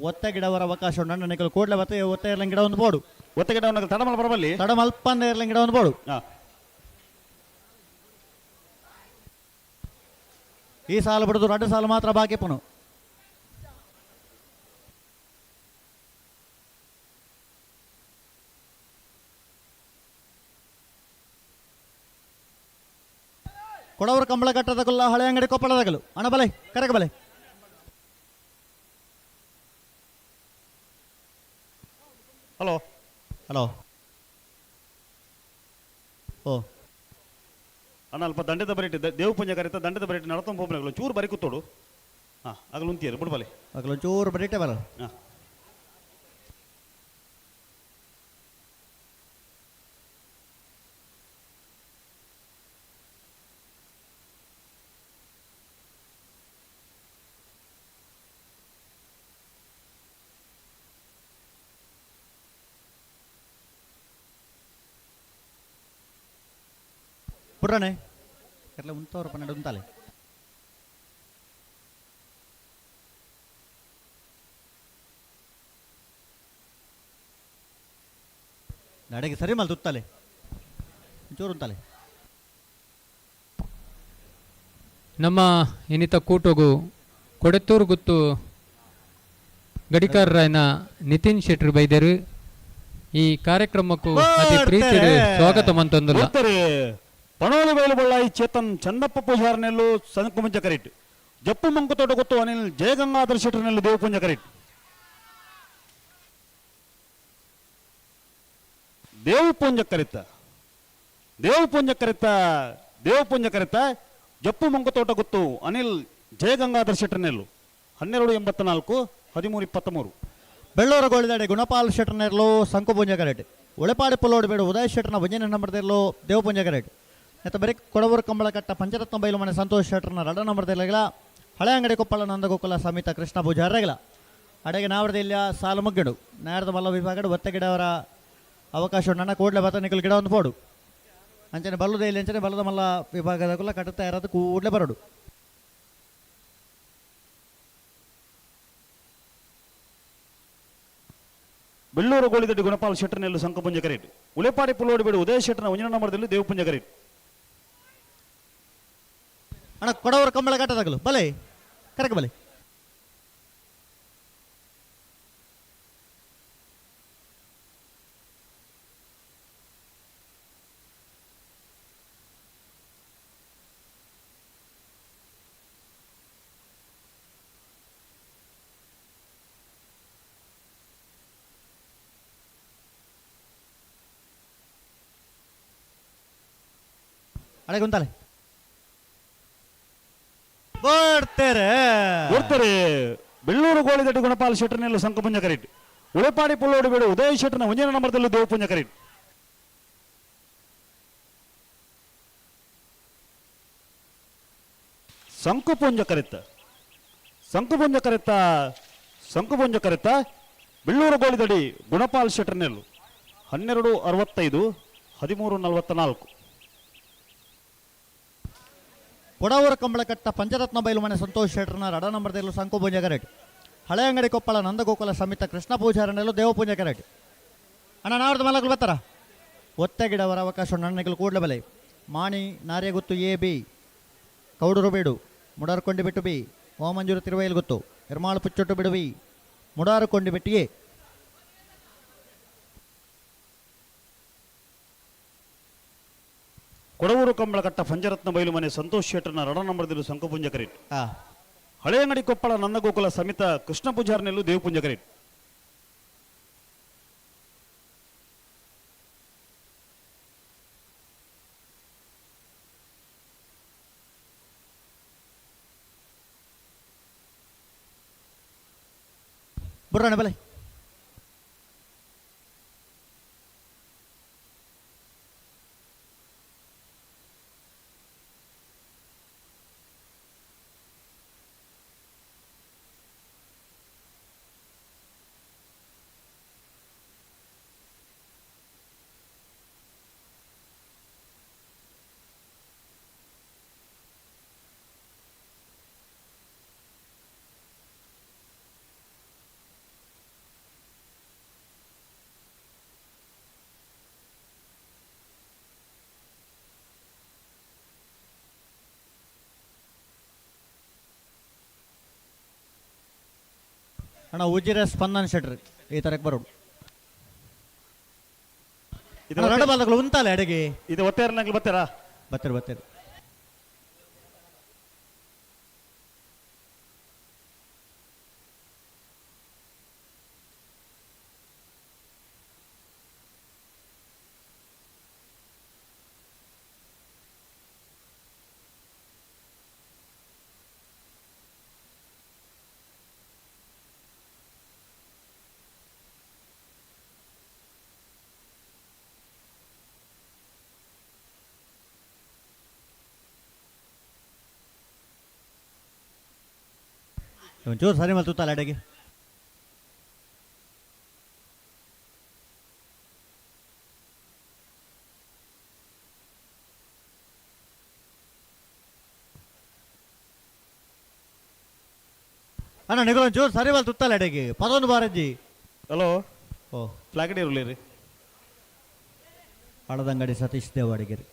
ಒತ್ತೆ ಗಿಡವರ ಅವಕಾಶ ಉಂಟು ಅಣ್ಣ ನಿಕಲು ಕೂಡಲೇ ಬತ್ತೆ ಒತ್ತೆ ಇರ್ಲಿಂಗ್ ಗಿಡ ಒಂದು ಬೋಡು. ಒತ್ತೆ ಗಿಡ ತಡಮಲ್ ಬರಬಲ್ಲಿ ತಡಮಲ್ಪಂದ ಇರ್ಲಿಂಗ್ ಗಿಡ ಒಂದು ಬೋಡು. ಈ ಸಾಲು ಬಿಡುದು 2 ಸಾಲು ಮಾತ್ರ ಬಾಕಿ ಪುನು. ಕೊಡವರು ಕಂಬಳ ಕಟ್ಟದಕಲ್ಲ ಹಳೆ ಅಂಗಡಿ ಕೊಪ್ಪಳದಗಲು ಅಣ್ಣ ಬಲೆ ಕರೆಕ ಬಲೆ. ಹಲೋ ಹಲೋ ಓ ಅಣ್ಣ ಅಲ್ಪ ದಂಡದ ಬರಿಟ್ಟು ದೇವಪುಂಜ ಕರಿತ ದಂಡದ ಬರಿಟ್ಟು ನಡತೊಂದು ಪೋಪನಗಳು ಚೂರು ಬರಿ ಕೂತೋಡು. ಹಾಂ ಆಗಲು ಉಂತಿಯರು ಬಿಡು ಬಲೆ ಆಗಲು ಚೂರು ಬರಿಟ್ಟೆ ಬಲ. ಹಾಂ ಪುಡ್ರಾಣೆ ಎರ್ಲೆ ಉಂತವ್ರ ಪನ್ನಡು ಉಂತಾಲೆ. ಅಡೆಗೆ ಸರಿ ಮಲ್ ತುತ್ತಲೆ ಚೂರು ಉಂತಲೆ. ನಮ್ಮ ಇನ್ನಿತ ಕೂಟಗು ಕೊಡೆತ್ತೂರು ಗುತ್ತು ಗಡಿಕಾರರಾಯನ ನಿತಿನ್ ಶೆಟ್ರು ಬೈದರು. ಈ ಕಾರ್ಯಕ್ರಮಕ್ಕೂ ಅತಿ ಪ್ರೀತಿ ಸ್ವಾಗತ ಮಂತೊಂದುಲ್ಲ. ಪಣೋಲು ಬೈಲು ಬಳ್ಳಾಯಿ ಚೇತನ್ ಚಂದಪ್ಪ ಪೂಜಾರನೆಲ್ಲು ಸಂಕುಮುಂಜ ಕರಿಟ್ ಜಪ್ಪು ಮಂಕುತೋಟ ಗೊತ್ತು ಅನಿಲ್ ಜಯಗಂಗಾಧರ ಶೆಟ್ಟರ್ನೆಲ್ಲು ದೇವಪುಂಜ ಕರಿಟ್ ದೇವಪುಂಜ ಕರಿತ ದೇವಪುಂಜ ಕರಿತ ದೇವಪುಂಜ ಕರಿತ ಜಪ್ಪು ಮಂಕುತೋಟ ಗೊತ್ತು ಅನಿಲ್ ಜಯಗಂಗಾಧರ ಶೆಟ್ಟರ್ನೆಲ್ಲು 12.84 13.23. ಬೆಳ್ಳೂರ ಗೋಳಿದಾಡೆ ಗುಣಪಾಲ್ ಶೆಟ್ಟರ್ನೆರ್ಲು ಸಂಕುಪುಂಜ ಕರೆಟ್ ಒಳೆಪಾಡಿ ಪುಲ್ಲೋಡು ಬೇಡು ಉದಯ ಶೆಟ್ಟರ್ನ ಒಂಜನೇ ನಂಬರ್ದೆರ್ಲು ದೇವಪುಂಜ ಕರೆಟ್ ನೆತ್ತ ಬರೀ ಕೊಡವೂರು ಕಂಬಳಕಟ್ಟ ಪಂಚರತ್ನ ಬೈಲು ಮನೆ ಸಂತೋಷ್ ಶೆಟ್ಟರ್ನ ರಡ ನಂಬರ್ದೆರ್ಲಗಿಲ ಹಳೆ ಅಂಗಡಿ ಕೊಪ್ಪಳ ನಂದಗೋಕುಲ ಸಮಿತ ಕೃಷ್ಣ ಪೂಜಾರಗಿಲ ಅಡೆಗೆ ನಾವರದ ಇಲ್ಲ ಸಾಲು ಮುಗ್ಗಡು ನಾರದ ಮಲ್ಲ ವಿಭಾಗಡು ಒತ್ತೆ ಗಿಡವರ ಅವಕಾಶ ನನ್ನ ಕೂಡಲೇ ಬತ್ತ ನಿಕಲ್ ಗಿಡ ಒಂದು ಪೋಡು ಅಂಚನೆ ಬಲ್ಲದ ಇಲ್ಲಿ ಅಂಚನೆ ಬಲ್ಲದ ಮಲ್ಲ ವಿಭಾಗದ ಕುಲ ಕಟ್ಟುತ್ತಾ ಇರೋದು ಕೂಡಲೇ ಬರಡು. ಬೆಳ್ಳೂರು ಗೋಳಿದಡ್ಡಿ ಗುಣಪಾಲ್ ಶೆಟ್ಟರ್ನೆಲ್ಲು ಸಂಕಪುಂಜ ಕರೇಟ್ ಉಳೆಪಾಡಿ ಪುಲ್ಲೋಡಿ ಬೇಡು ಉದಯ ಶೆಟ್ಟರ್ನ ಒಂಜನ ನಂಬರ್ದಲ್ಲಿ ದೇವಪುಂಜ ಕರೇಟ್. ಅಣ್ಣ ಕೊಡವರು ಕಂಬಳ ಕಟ್ಟದಾಗಲು ಬಲೆ ಕರೆಕ್ ಬಲೆ. ಅಡೆ ಗುಂತಾಲೆ ಬರ್ತಾರೆ ಬರ್ತಾರೆ. ಬೆಳ್ಳೂರು ಗೋಳಿದಡ್ಡಿ ಗುಣಪಾಲ್ ಶೆಟ್ಟರ್ನೆಲ್ಲು ಸಂಕಪುಂಜ ಕರಿಟ್ ಉಳೆಪಾಡಿ ಪುಲ್ಲೋಡಿ ಬೇಡು ಉದಯ ಶೆಟ್ಟರ್ನ ಒಂಜನ ನಂಬರ್ದಲ್ಲೂ ದೇವಪುಂಜ ಕರಿಟ್. ಸಂಕುಪುಂಜ ಕರಿತ ಸಂಕುಪುಂಜ ಕರಿತ ಸಂಕುಪುಂಜ ಕರಿತ ಬೆಳ್ಳೂರು ಗೋಳಿದಡಿ ಗುಣಪಾಲ್ ಶೆಟ್ಟರ್ನೆಲ್ಲು 12.65 13.44. ಕೊಡವೂರ ಕಂಬಳಕಟ್ಟ ಪಂಚರತ್ನ ಬೈಲು ಮನೆ ಸಂತೋಷ್ ಶೆಟ್ಟರ್ನ ರಡ ನಂಬರ್ದಲ್ಲೂ ಸಂಕುಪುಂಜ ಕರೆಟ್ ಹಳೆ ಅಂಗಡಿ ಕೊಪ್ಪಳ ನಂದಗೋಕುಲ ಸಮಿತ ಕೃಷ್ಣ ಪೂಜಾರನೆಲ್ಲೂ ದೇವಪುಂಜ ಕರೆಟ್. ಅಣ್ಣ ನಾಡ್ದು ಮಲಗಲು ಬರ್ತಾರ ಒತ್ತೆ ಗಿಡವರ ಅವಕಾಶ ನನ್ನಗಳು ಕೂಡಲೇ ಬಲೆ ಮಾಣಿ ನಾರ್ಯಗುತ್ತು ಎ ಬಿ ಕೌಡೂರು ಬೇಡು ಮುಡಾರ್ಕೊಂಡಿ ಬಿಟ್ಟು ಬಿ ಓಮಂಜೂರು ತಿರುವೈಲ್ ಗೊತ್ತು ಎರ್ಮಾಳು ಪುಚ್ಚೊಟ್ಟು ಬಿಡು ಬಿ ಮುಡಾರುಕೊಂಡಿ ಬಿಟ್ಟು ಎ. ಕೊಡವೂರು ಕಂಬಳಕಟ್ಟ ಪಂಚರತ್ನ ಬೈಲು ಮನೆ ಸಂತೋಷ್ ಶೆಟ್ಟರ್ನ ರಡ ನಂಬರ್ದಿರು ಸಂಕಪುಂಜ ಕರಿಟ್ ಹಳೆಯಂಗಡಿ ಕೊಪ್ಪಳ ನಂದಗೋಕುಲ ಸಮಿತ ಕೃಷ್ಣ ಪೂಜಾರ್ನೆಲ್ಲು ದೇವಪುಂಜ ಕರಿಟ್. ಬುರ್ರಣ ಬಲೆ ಅಣ್ಣ ಉಜಿರೆ ಸ್ಪಂದನ್ ಶೆಟ್ರ್ ಈ ತರಕ್ಕೆ ಬರೋಡು. ಇದು ಬಾಲಗಳು ಉಂತಾಲೆ ಅಡಿಗೆ ಇದು ಒತ್ತೇರ್ನಾಗ್ಲಿ ಬರ್ತಾರಾ? ಬರ್ತಾರೆ ಬರ್ತಾರೆ. ಒಂಚೂರು ಸರಿ ಮಲ್ತುತ್ತಲ್ಲ ಅಡಿಗೆ. ಅಣ್ಣ ನಿಗಲ ಒಂಚೂರು ಸರಿ ಮಲ್ತುತ್ತಲ್ಲ ಅಡಿಗೆ ಪದೊಂದು ಬಾರಜ್ಜಿ. ಹಲೋ ಓ ಫ್ಲಾಗಡಿ ಇರಲಿ ರೀ. Aladangadi Satish ದೇವಾಡಿಗೆರ್.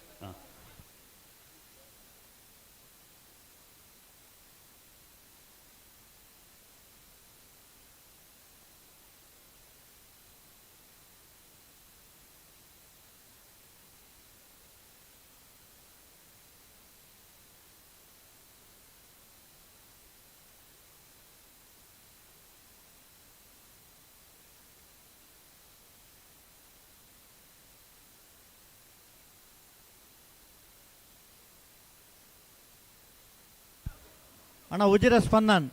ಅಣ್ಣ ಉಜಿರ ಸ್ಪಂದನ್.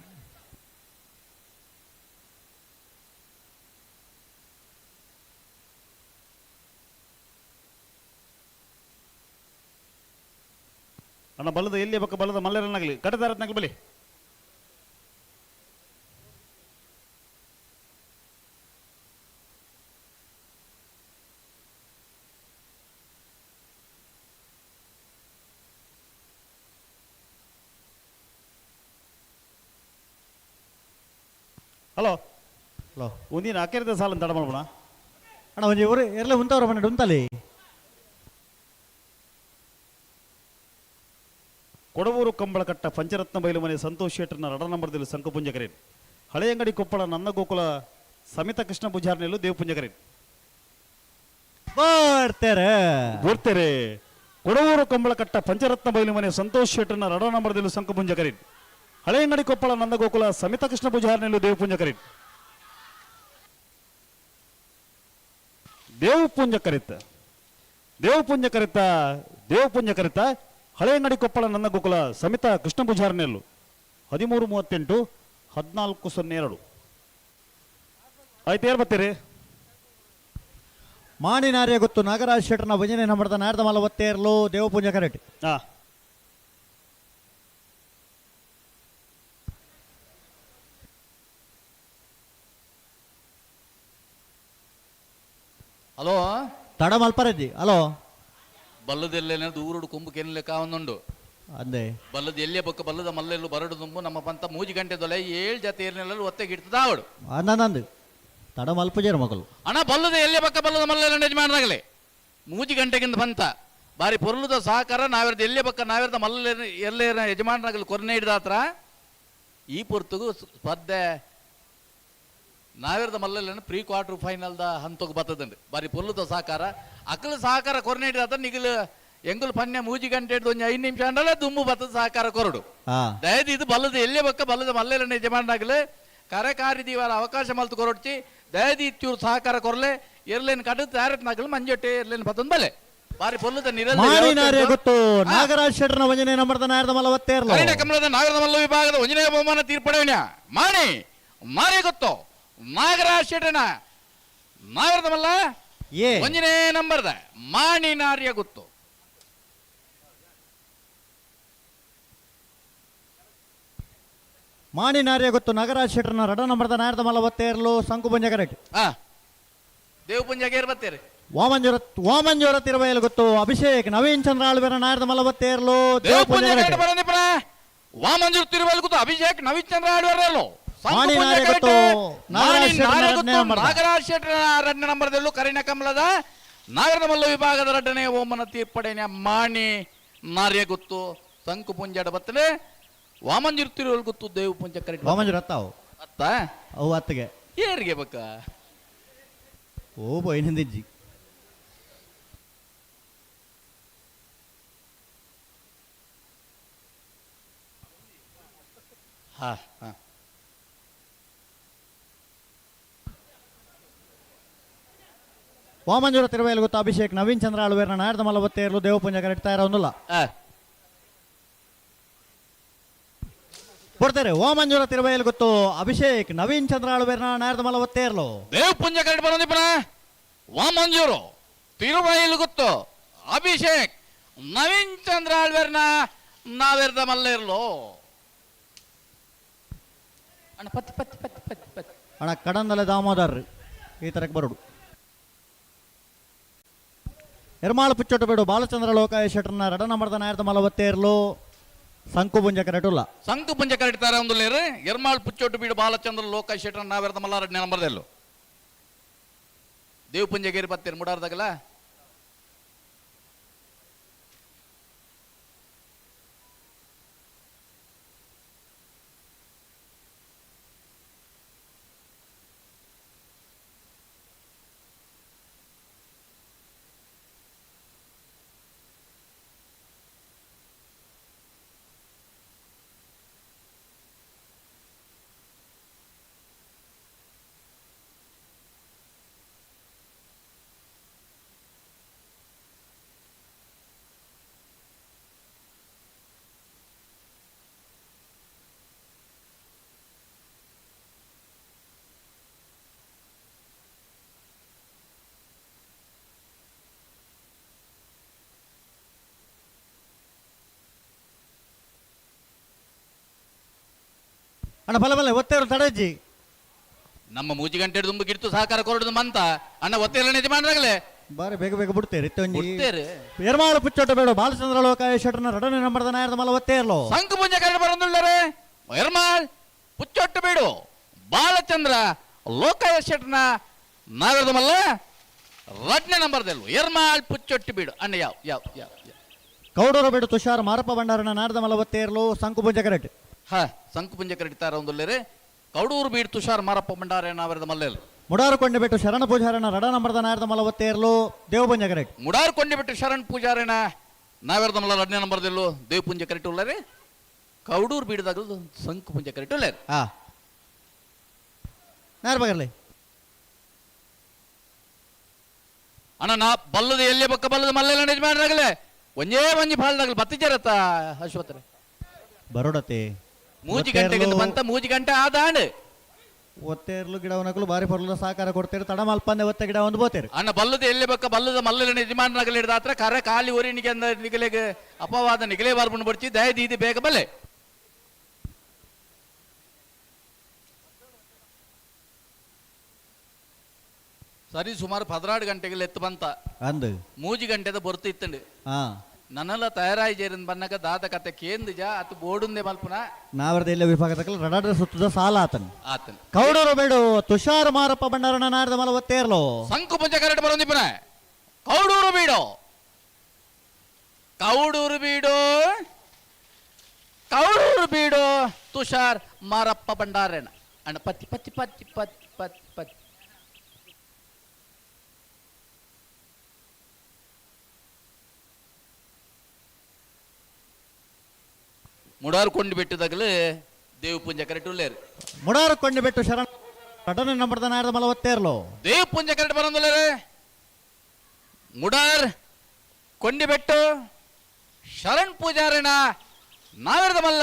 ಅಣ್ಣ ಬಲದ ಎಲ್ಲಿ ಬಕ್ಕ ಬಲದ ಮಲ್ಲೇರನ್ನಾಗಲಿ ಕಟದಾರತ್ನಾಗಲಿ ಬಲಿ. ಹಲೋ ಹಲೋ ಒಂದಿನ ಅಕ್ಕಿರದ ಸಾಲ ತಡ ಮಾಡ್ಬೋಣ. ಅಣ್ಣ ಒಂಜಿ ಊರು ಎರ್ಲೆ ಉಂತವ್ರ ಮನೆ ಉಂತಲಿ. ಕೊಡವೂರು ಕಂಬಳಕಟ್ಟ ಪಂಚರತ್ನ ಬೈಲು ಮನೆ ಸಂತೋಷ್ ಶೆಟ್ಟರ್ನ ರಡ ನಂಬರ್ದಲ್ಲಿ ಸಂಕಪುಂಜಕರೇನ್. ಹಳೆಯಂಗಡಿ ಕೊಪ್ಪಳ ನನ್ನ ಗೋಕುಲ ಸಮಿತ ಕೃಷ್ಣ ಪೂಜಾರ್ನೆಲ್ಲು ದೇವಪುಂಜಕರೇನ್. ಬರ್ತಾರೆ ಬರ್ತಾರೆ. ಕೊಡವೂರು ಕಂಬಳಕಟ್ಟ ಪಂಚರತ್ನ ಬೈಲು ಮನೆ ಸಂತೋಷ್ ಶೆಟ್ಟರ್ನ ರಡ ನಂಬರ್ದಲ್ಲಿ ಸಂಕಪುಂಜಕರೇನ್. ಹಳೆಯಂಗಡಿ ಕೊಪ್ಪಳ ನಂದ ಗೋಕುಲ ಸಮಿತ ಕೃಷ್ಣ ಪೂಜಾರ್ನೆಲ್ಲು ದೇವಪುಂಜಕರೇನ್. ದೇವಪುಂಜ ಕರಿತ ದೇವಪುಂಜ ಕರಿತ ದೇವಪುಂಜ ಕರಿತ ಹಳೆಯಂಗಡಿ ಕೊಪ್ಪಳ ನನ್ನ ಗೋಕುಲ ಸಮಿತ ಕೃಷ್ಣ ಪೂಜಾರ್ನೆಲ್ಲು 13:38 14:02. ಆಯ್ತು, ಯಾರು ಬರ್ತೀರಿ? ಮಾಣಿನಾರ್ಯ ಗೊತ್ತು ನಾಗರಾಜ್ ಶೆಟ್ಟರ್ನ ಭಜನೆ ನಂಬರ್ದ ನಾರದ ಮಲ ಒತ್ತೇರ್ಲು ದೇವಪುಂಜ ಕರೆಟ್. ಹಲೋ ತಡ ಮಲ್ಪರಜ್ಜಿ. ಹಲೋ ಬಲ್ಲದೆಲ್ಲೇನೆ ದೂರುಡು ಕೊಂಬು ಕೆನ್ಲೆ ಕಾವೊಂದುಂಡು ಅಂದೆ ಬಲ್ಲದ ಎಲ್ಲೇ ಬೊಕ್ಕ ಬಲ್ಲದ ಮಲ್ಲೆಲ್ಲು ಬರಡು ತುಂಬು ನಮ್ಮ ಪಂತ ಮೂಜಿ ಗಂಟೆ ದೊಲೆ 7 ಜತೆ ಏರ್ನೆಲ್ಲೂ ಒತ್ತೆಗೆ ಇಡ್ತದ ಆವಡು ಅಂದಂದು ತಡ ಮಲ್ಪುಜೇರು ಮಗಲು ಅಣ್ಣ. ಬಲ್ಲದ ಎಲ್ಲೇ ಬೊಕ್ಕ ಬಲ್ಲದ ಮಲ್ಲೆಲ್ಲ ಯಜಮಾನರಾಗಲಿ ಮೂಜಿ ಗಂಟೆಗಿಂತ ಪಂತ ಬಾರಿ ಪೊರ್ಲುದ ಸಹಕಾರ ನಾವೆರ್ದ ಎಲ್ಲೇ ಬೊಕ್ಕ ನಾವೆರ್ದ ಮಲ್ಲೆ ಎಲ್ಲೇ ಯಜಮಾನರಾಗಲಿ ಕೊರನೆ ಹಿಡ್ದಾತ್ರ ಈ ಪೊರ್ತುಗು ಸ್ಪರ್ಧೆ ನಾವೆರ್ದ ಮಲ್ಲೆಲ್ಲ ಪ್ರೀ ಕ್ವಾರ್ಟರ್ ಫೈನಲ್ದ ಹಂತಕ್ಕೆ ಬರ್ತದಂడి. ಬಾರಿ ಪೊರ್ಲುದ ಸಹಕಾರ ಅಕಲು ಸಹಕಾರ ಕೊರನೆ ಹಿಡ್ದಾತ್ರ ನಿಗಲು ಎಂಗುಲು ಪನ್ಯ ಮೂಜಿ ಗಂಟೆ ಹಿಡ್ದು ಒಂದು 5 ನಿಮಿಷ ಅಂಡಲ್ಲ ದುಂಬು ಬತ್ತದ ಸಹಕಾರ ಕೊರಡು. ದಯದಿ ಇದು ಬಲ್ಲದ ಎಲ್ಲೇ ಬಕ್ಕ ಬಲ್ಲದ ಮಲ್ಲೆಲ್ಲ ಯಜಮಾನರಾಗಲಿ ಕರೆಕಾರಿ ದೀವಾರ ಅವಕಾಶ ಮಲ್ತು ಕೊರೊಡ್ಚಿ ದಯದಿ ಇಚ್ಚೂರು ಸಹಕಾರ ಕೊರಲೆ ಎರ್ಲೇನು ಕಡು ತಾರತ್ನಾಗಲು ಮಂಜೊಟ್ಟೆ ಎರ್ಲೇನು ಬತ್ತಂದ್ ಬಲೆ ಬಾರಿ ಪೊರ್ಲುದ ನಿರಲ್ಲ ಗೊತ್ತು ನಾಗರಾಜ್ ಶೆಟ್ಟರ್ನ ವಂಜನೆ ನಂಬರ್ದ ನಾಯರದ ಮಲ್ಲ ಒತ್ತೇರ್ಲು ಕರಿಣ ಕಮಲದ ನಾಗರದ ಮಲ್ಲ ವಿಭಾಗದ ಒಂಜನೇ ಬಹುಮಾನ ತೀರ್ಪಡೆವನ್ಯ ಮಾಣಿ ಮಾರಿ ಗೊತ್ತು ನಾಗರಾಜ್ ಶೆಟ್ಟರ್ನ ನಾಗರದ ಮಲ್ಲ ಒಂಜನೇ ನಂಬರ್ದ ಮಾಣಿ ನಾರ್ಯ ಗೊತ್ತು. ಮಾಣಿ ನಾರ್ಯ ಗೊತ್ತು ನಾಗರಾಜ್ ಶೆಟ್ಟರ್ನ ರಡ ನಂಬರ್ದ ನಾಯರದ ಮಲ್ಲ ಒತ್ತೇರ್ಲು ಸಂಕುಪುಂಜ ಕರೆಕ್ಟ್. ದೇವಪುಂಜ ಬರ್ತೀರಿ. ವಾಮಂಜೂರ ವಾಮಂಜೂರ ತಿರುವೈಲು ಗೊತ್ತು ಅಭಿಷೇಕ್ ನವೀನ್ ಚಂದ್ರ ಆಳ್ವೇರ ನಾಯರದ ಮಲ್ಲ ಒತ್ತೇರ್ಲು ದೇವಪುಂಜ ವಾಮಂಜೂರ್ ತಿರುವೈಲು ಗೊತ್ತು ಅಭಿಷೇಕ್ ನವೀನ್ ಚಂದ್ರ ಆಳ್ವೇರಲ್ಲೋ ನಾಗರಾಜ್ ಶೆಟ್ಟರ್ ಎರಡನೇ ನಂಬರ್ದಲ್ಲೂ ಕರಿಣ ಕಮಲದ ನಾಗರದ ಮಲ್ಲ ವಿಭಾಗದ ಎರಡನೇ ಓಮನ ತೀರ್ಪಡೆಯ ಮಾಣಿ ನಾರ್ಯ ಗೊತ್ತು ಸಂಕು ಪುಂಜಾಡ ಬತ್ತಲೆ ವಾಮಂಜೂರ್ ತಿರುವಲ್ ಗೊತ್ತು ದೇವ ಪುಂಜ ಕರೆಕ್ಟ್. ವಾಮಂಜೂರ್ ಅತ್ತಾವು ಅತ್ತ ಅವು ಅತ್ತಿಗೆ ಏರಿಗೆ ಬಕ್ಕ ಓ ಬೈನಂದಿಜ್ಜಿ. ಹಾ ಹಾ ವಾಮಂಜೂರ ತಿರುವೈಲು ಗೊತ್ತು ಅಭಿಷೇಕ್ ನವೀನ್ ಚಂದ್ರ ಆಳ್ವೇರ್ನ ನಾಯರದ ಮಲ್ಲ ಒತ್ತೇರ್ಲು ದೇವಪುಂಜ ಕರೆಕ್ಟ್ ತಯಾರ ಒಂದಲ್ಲ ಕೊಡ್ತಾರೆ. ವಾಮಂಜೂರ ತಿರುವೈಲು ಗೊತ್ತು ಅಭಿಷೇಕ್ ನವೀನ್ ಚಂದ್ರ ಆಳ್ವೇರ್ನ ನಾಯರದ ಮಲ್ಲ ಒತ್ತೇರ್ಲು ದೇವಪುಂಜ ಕರೆಕ್ಟ್ ಬರೋದಿಪ್ಪನ ವಾಮಂಜೂರು ತಿರುವೈಲು ಗೊತ್ತು ಅಭಿಷೇಕ್ ನವೀನ್ ಚಂದ್ರ ಆಳ್ವೇರ್ನ ನಾವೆರ್ದ ಮಲ್ಲೇರ್ಲು. ಅಣ್ಣ ಪತ್ತಿ ಪತ್ತಿ ಪತ್ತಿ ಪತ್ತಿ ಪತ್ತಿ ಅಣ್ಣ ಕಡಂದಲೆ ದಾಮೋದರ್ ಈ ತರಕ್ಕೆ ಬರೋಡು. ಎರ್ಮಾಳು ಪುಚ್ಚೊಟ್ಟು ಬೇಡು ಬಾಲಚಂದ್ರ ಲೋಕಾಯ ಶೆಟ್ಟರ್ನ ರಡ ನಂಬರ್ದ ನಾಯರದ ಮಲ್ಲ ಒತ್ತೇರ್ಲು ಸಂಕುಪುಂಜ ಕರೆಟುಲ್ಲ ಸಂಕುಪುಂಜ ಕರೆಟ್ತಾರೆ ಒಂದು ಲೇರು ಎರ್ಮಾಳ್ ಪುಚ್ಚೊಟ್ಟು ಬೀಡು ಬಾಲಚಂದ್ರ ಲೋಕಾಯ ಶೆಟ್ಟರ್ನ ನಾವೆರ್ದ ಮಲ್ಲ ಎರಡನೇ ನಂಬರ್ದೆಲ್ಲು ದೇವಪುಂಜ ಗೇರಿ ಬತ್ತೀರಿ ಮುಡಾರ್ದಾಗಲ್ಲ. ಅಣ್ಣ ಬಲ ಬಲ ಒತ್ತೇರು ತಡಜ್ಜಿ. ನಮ್ಮ ಮೂಜಿ ಗಂಟೆ ದುಂಬು ಗಿಡ್ತು ಸಹಕಾರ ಕೊರಡು ಮಂತ ಅಣ್ಣ ಒತ್ತೇರ ಯಜಮಾನರಾಗಲೇ ಬಾರಿ ಬೇಗ ಬೇಗ ಬಿಡ್ತೇರಿ. ಬಿಡ್ತೇರಿ. ಎರ್ಮಾಳು ಪುಚ್ಚೊಟ್ಟ ಬೇಡ ಬಾಲಚಂದ್ರ ಲೋಕಾಯ ಶೆಟ್ಟರ್ನ ರಡನೆ ನಂಬರ್ದ ನಾಯರದ ಮಲ ಒತ್ತೇರ್ಲೋ. ಸಂಕು ಪುಂಜ ಕರಡು ಬರಂದುಳ್ಳರೆ ಎರ್ಮಾಳ್ ಪುಚ್ಚೊಟ್ಟು ಬೇಡು ಬಾಲಚಂದ್ರ ಲೋಕಾಯ ಶೆಟ್ಟರ್ನ ನಾಗರದ ಮಲ್ಲ ರಡ್ನೆ ನಂಬರ್ದಲ್ವ ಎರ್ಮಾಳ್ ಪುಚ್ಚೊಟ್ಟು ಬೀಡು ಅಣ್ಣ ಯಾವ ಯಾವ ಯಾವ. ಕೌಡೂರು ಬೇಡು ತುಷಾರ್ ಮಾರಪ್ಪ ಭಂಡಾರನ ನಾರದ ಮಲ ಒತ್ತೇರ್ಲೋ ಸಂಕು ಪುಂಜ ಕರೆಟ್. ಹಾ ಸಂಕು ಪುಂಜ ಕರೆಟ್ ತಾರ ಒಂದುಳ್ಳರೆ ಕೌಡೂರು ಬೀಡು ತುಷಾರ್ ಮಾರಪ್ಪ ಭಂಡಾರ ನಾವರದ ಮಲ್ಲೆಲ್. ಮುಡಾರು ಕೊಂಡೆ ಬಿಟ್ಟು ಶರಣ ಪೂಜಾರನ ರಡ ನಂಬರ್ದ ನಾಯರದ ಮಲ ಒತ್ತೇರ್ಲು ದೇವಪುಂಜ ಕರೆಟ್. ಮುಡಾರು ಕೊಂಡೆ ಬಿಟ್ಟು ಶರಣ್ ಪೂಜಾರನ ನಾವರದ ಮಲ್ಲ ರಡ್ನೆ ನಂಬರ್ದಲ್ಲೋ ದೇವಪುಂಜ ಕರೆಟ್ ಉಳ್ಳರೆ. ಕೌಡೂರು ಬೀಡದಾಗಲು ಸಂಕು ಪುಂಜ ಕರೆಟ್ ಉಳ್ಳರೆ. ಹಾ ನಾರ್ ಬಗರ್ಲಿ ಅಣ್ಣ ನಾ ಬಲ್ಲದ ಎಲ್ಲಿ ಬಕ್ಕ ಬಲ್ಲದ ಮಲ್ಲೆಲ್ಲ ಯಜಮಾನರಾಗಲೇ ಒಂದೇ ಒಂಜಿ ಫಾಲ್ದಾಗಲಿ ಬತ್ತಿಜರತ್ತ ಅಶ್ವತ್ರೆ ಬರೋಡತೆ ಮೂಜಿ ಗಂಟೆಗೆ ಬಂತ ಮೂಜಿ ಗಂಟೆ ಆದಾಂಡ್ ಒತ್ತೇರ್ಲು ಗಿಡವನಕಲು ಬಾರಿ ಪರ್ಲದ ಸಹಕಾರ ಕೊಡ್ತೇರು ತಡ ಮಲ್ಪಂದೆ ಒತ್ತೆ ಗಿಡ ಒಂದು ಬೋತೇರು. ಅಣ್ಣ ಬಲ್ಲದ ಎಲ್ಲಿ ಬಕ್ಕ ಬಲ್ಲದ ಮಲ್ಲೆಲ್ಲ ಯಜಮಾನರಾಗಲಿ ಹಿಡಿದಾತ್ರ ಕರೆ ಖಾಲಿ ಊರಿನಿಗೆ ಅಂದ ನಿಗಲೆಗೆ ಅಪವಾದ ನಿಗಲೇ ಬಾರ್ಬಂಡು ಬಡ್ಚಿ ದಯದೀದಿ ಬೇಗ ಬಲ್ಲೆ. ಸರಿ ಸುಮಾರು 12 ಗಂಟೆಗೆ ಎತ್ತು ಬಂತ ಅಂದು ಮೂಜಿ ಗಂಟೆದ ಬೊರ್ತು ಇತ್ತಂಡು ನನ್ನೆಲ್ಲ ತಯಾರಾಯಿ ಜೇರಿನ ಬನ್ನಕ ದಾದ ಕತೆ ಕೇಂದ್ರಜ ಅತು ಬೋಡುಂದೆ ಮಲ್ಪುನ ನಾವರದ ಇಲ್ಲ ವಿಭಾಗದ ರಡಾಡ ಸುತ್ತದ ಸಾಲ ಆತನ್ ಆತನ್. ಕೌಡೂರು ಬೇಡು ತುಷಾರ್ ಮಾರಪ್ಪ ಭಂಡಾರನ ನಾರದ ಮಲ ಒತ್ತೇರ್ಲೋ ಸಂಕು ಪುಂಜ ಕರೆಟ್ ಬರೋಂದಿಪ್ಪನ ಕೌಡೂರು ಬೀಡು ಕೌಡೂರು ಬೀಡು ಕೌಡೂರು ಬೀಡು ತುಷಾರ್ ಮಾರಪ್ಪ ಭಂಡಾರನ ಅಣ್ಣ ಪತ್ತಿ ಪತ್ತಿ ಪತ್ತಿ ಪತ್ತಿ ಪತ್ತಿ ಪತ್ತಿ. ಮುಡಾರು ಕೊಂಡು ಬಿಟ್ಟದಾಗಲೇ ದೇವ ಪುಂಜ ಕರೆಟ್ ಉಳ್ಳೇರು. ಮುಡಾರು ಕೊಂಡು ಬಿಟ್ಟು ಶರಣ ರಡನೆ ನಂಬರ್ದ ನಾಯರದ ಮಲ ಒತ್ತೇರ್ಲೋ ದೇವ ಪುಂಜ ಕರೆಟ್ ಬರೋಂದುಳ್ಳೇರೆ. ಮುಡಾರ್ ಕೊಂಡಿ ಬೆಟ್ಟು ಶರಣ್ ಪೂಜಾರಣ ನಾವರದ ಮಲ್ಲ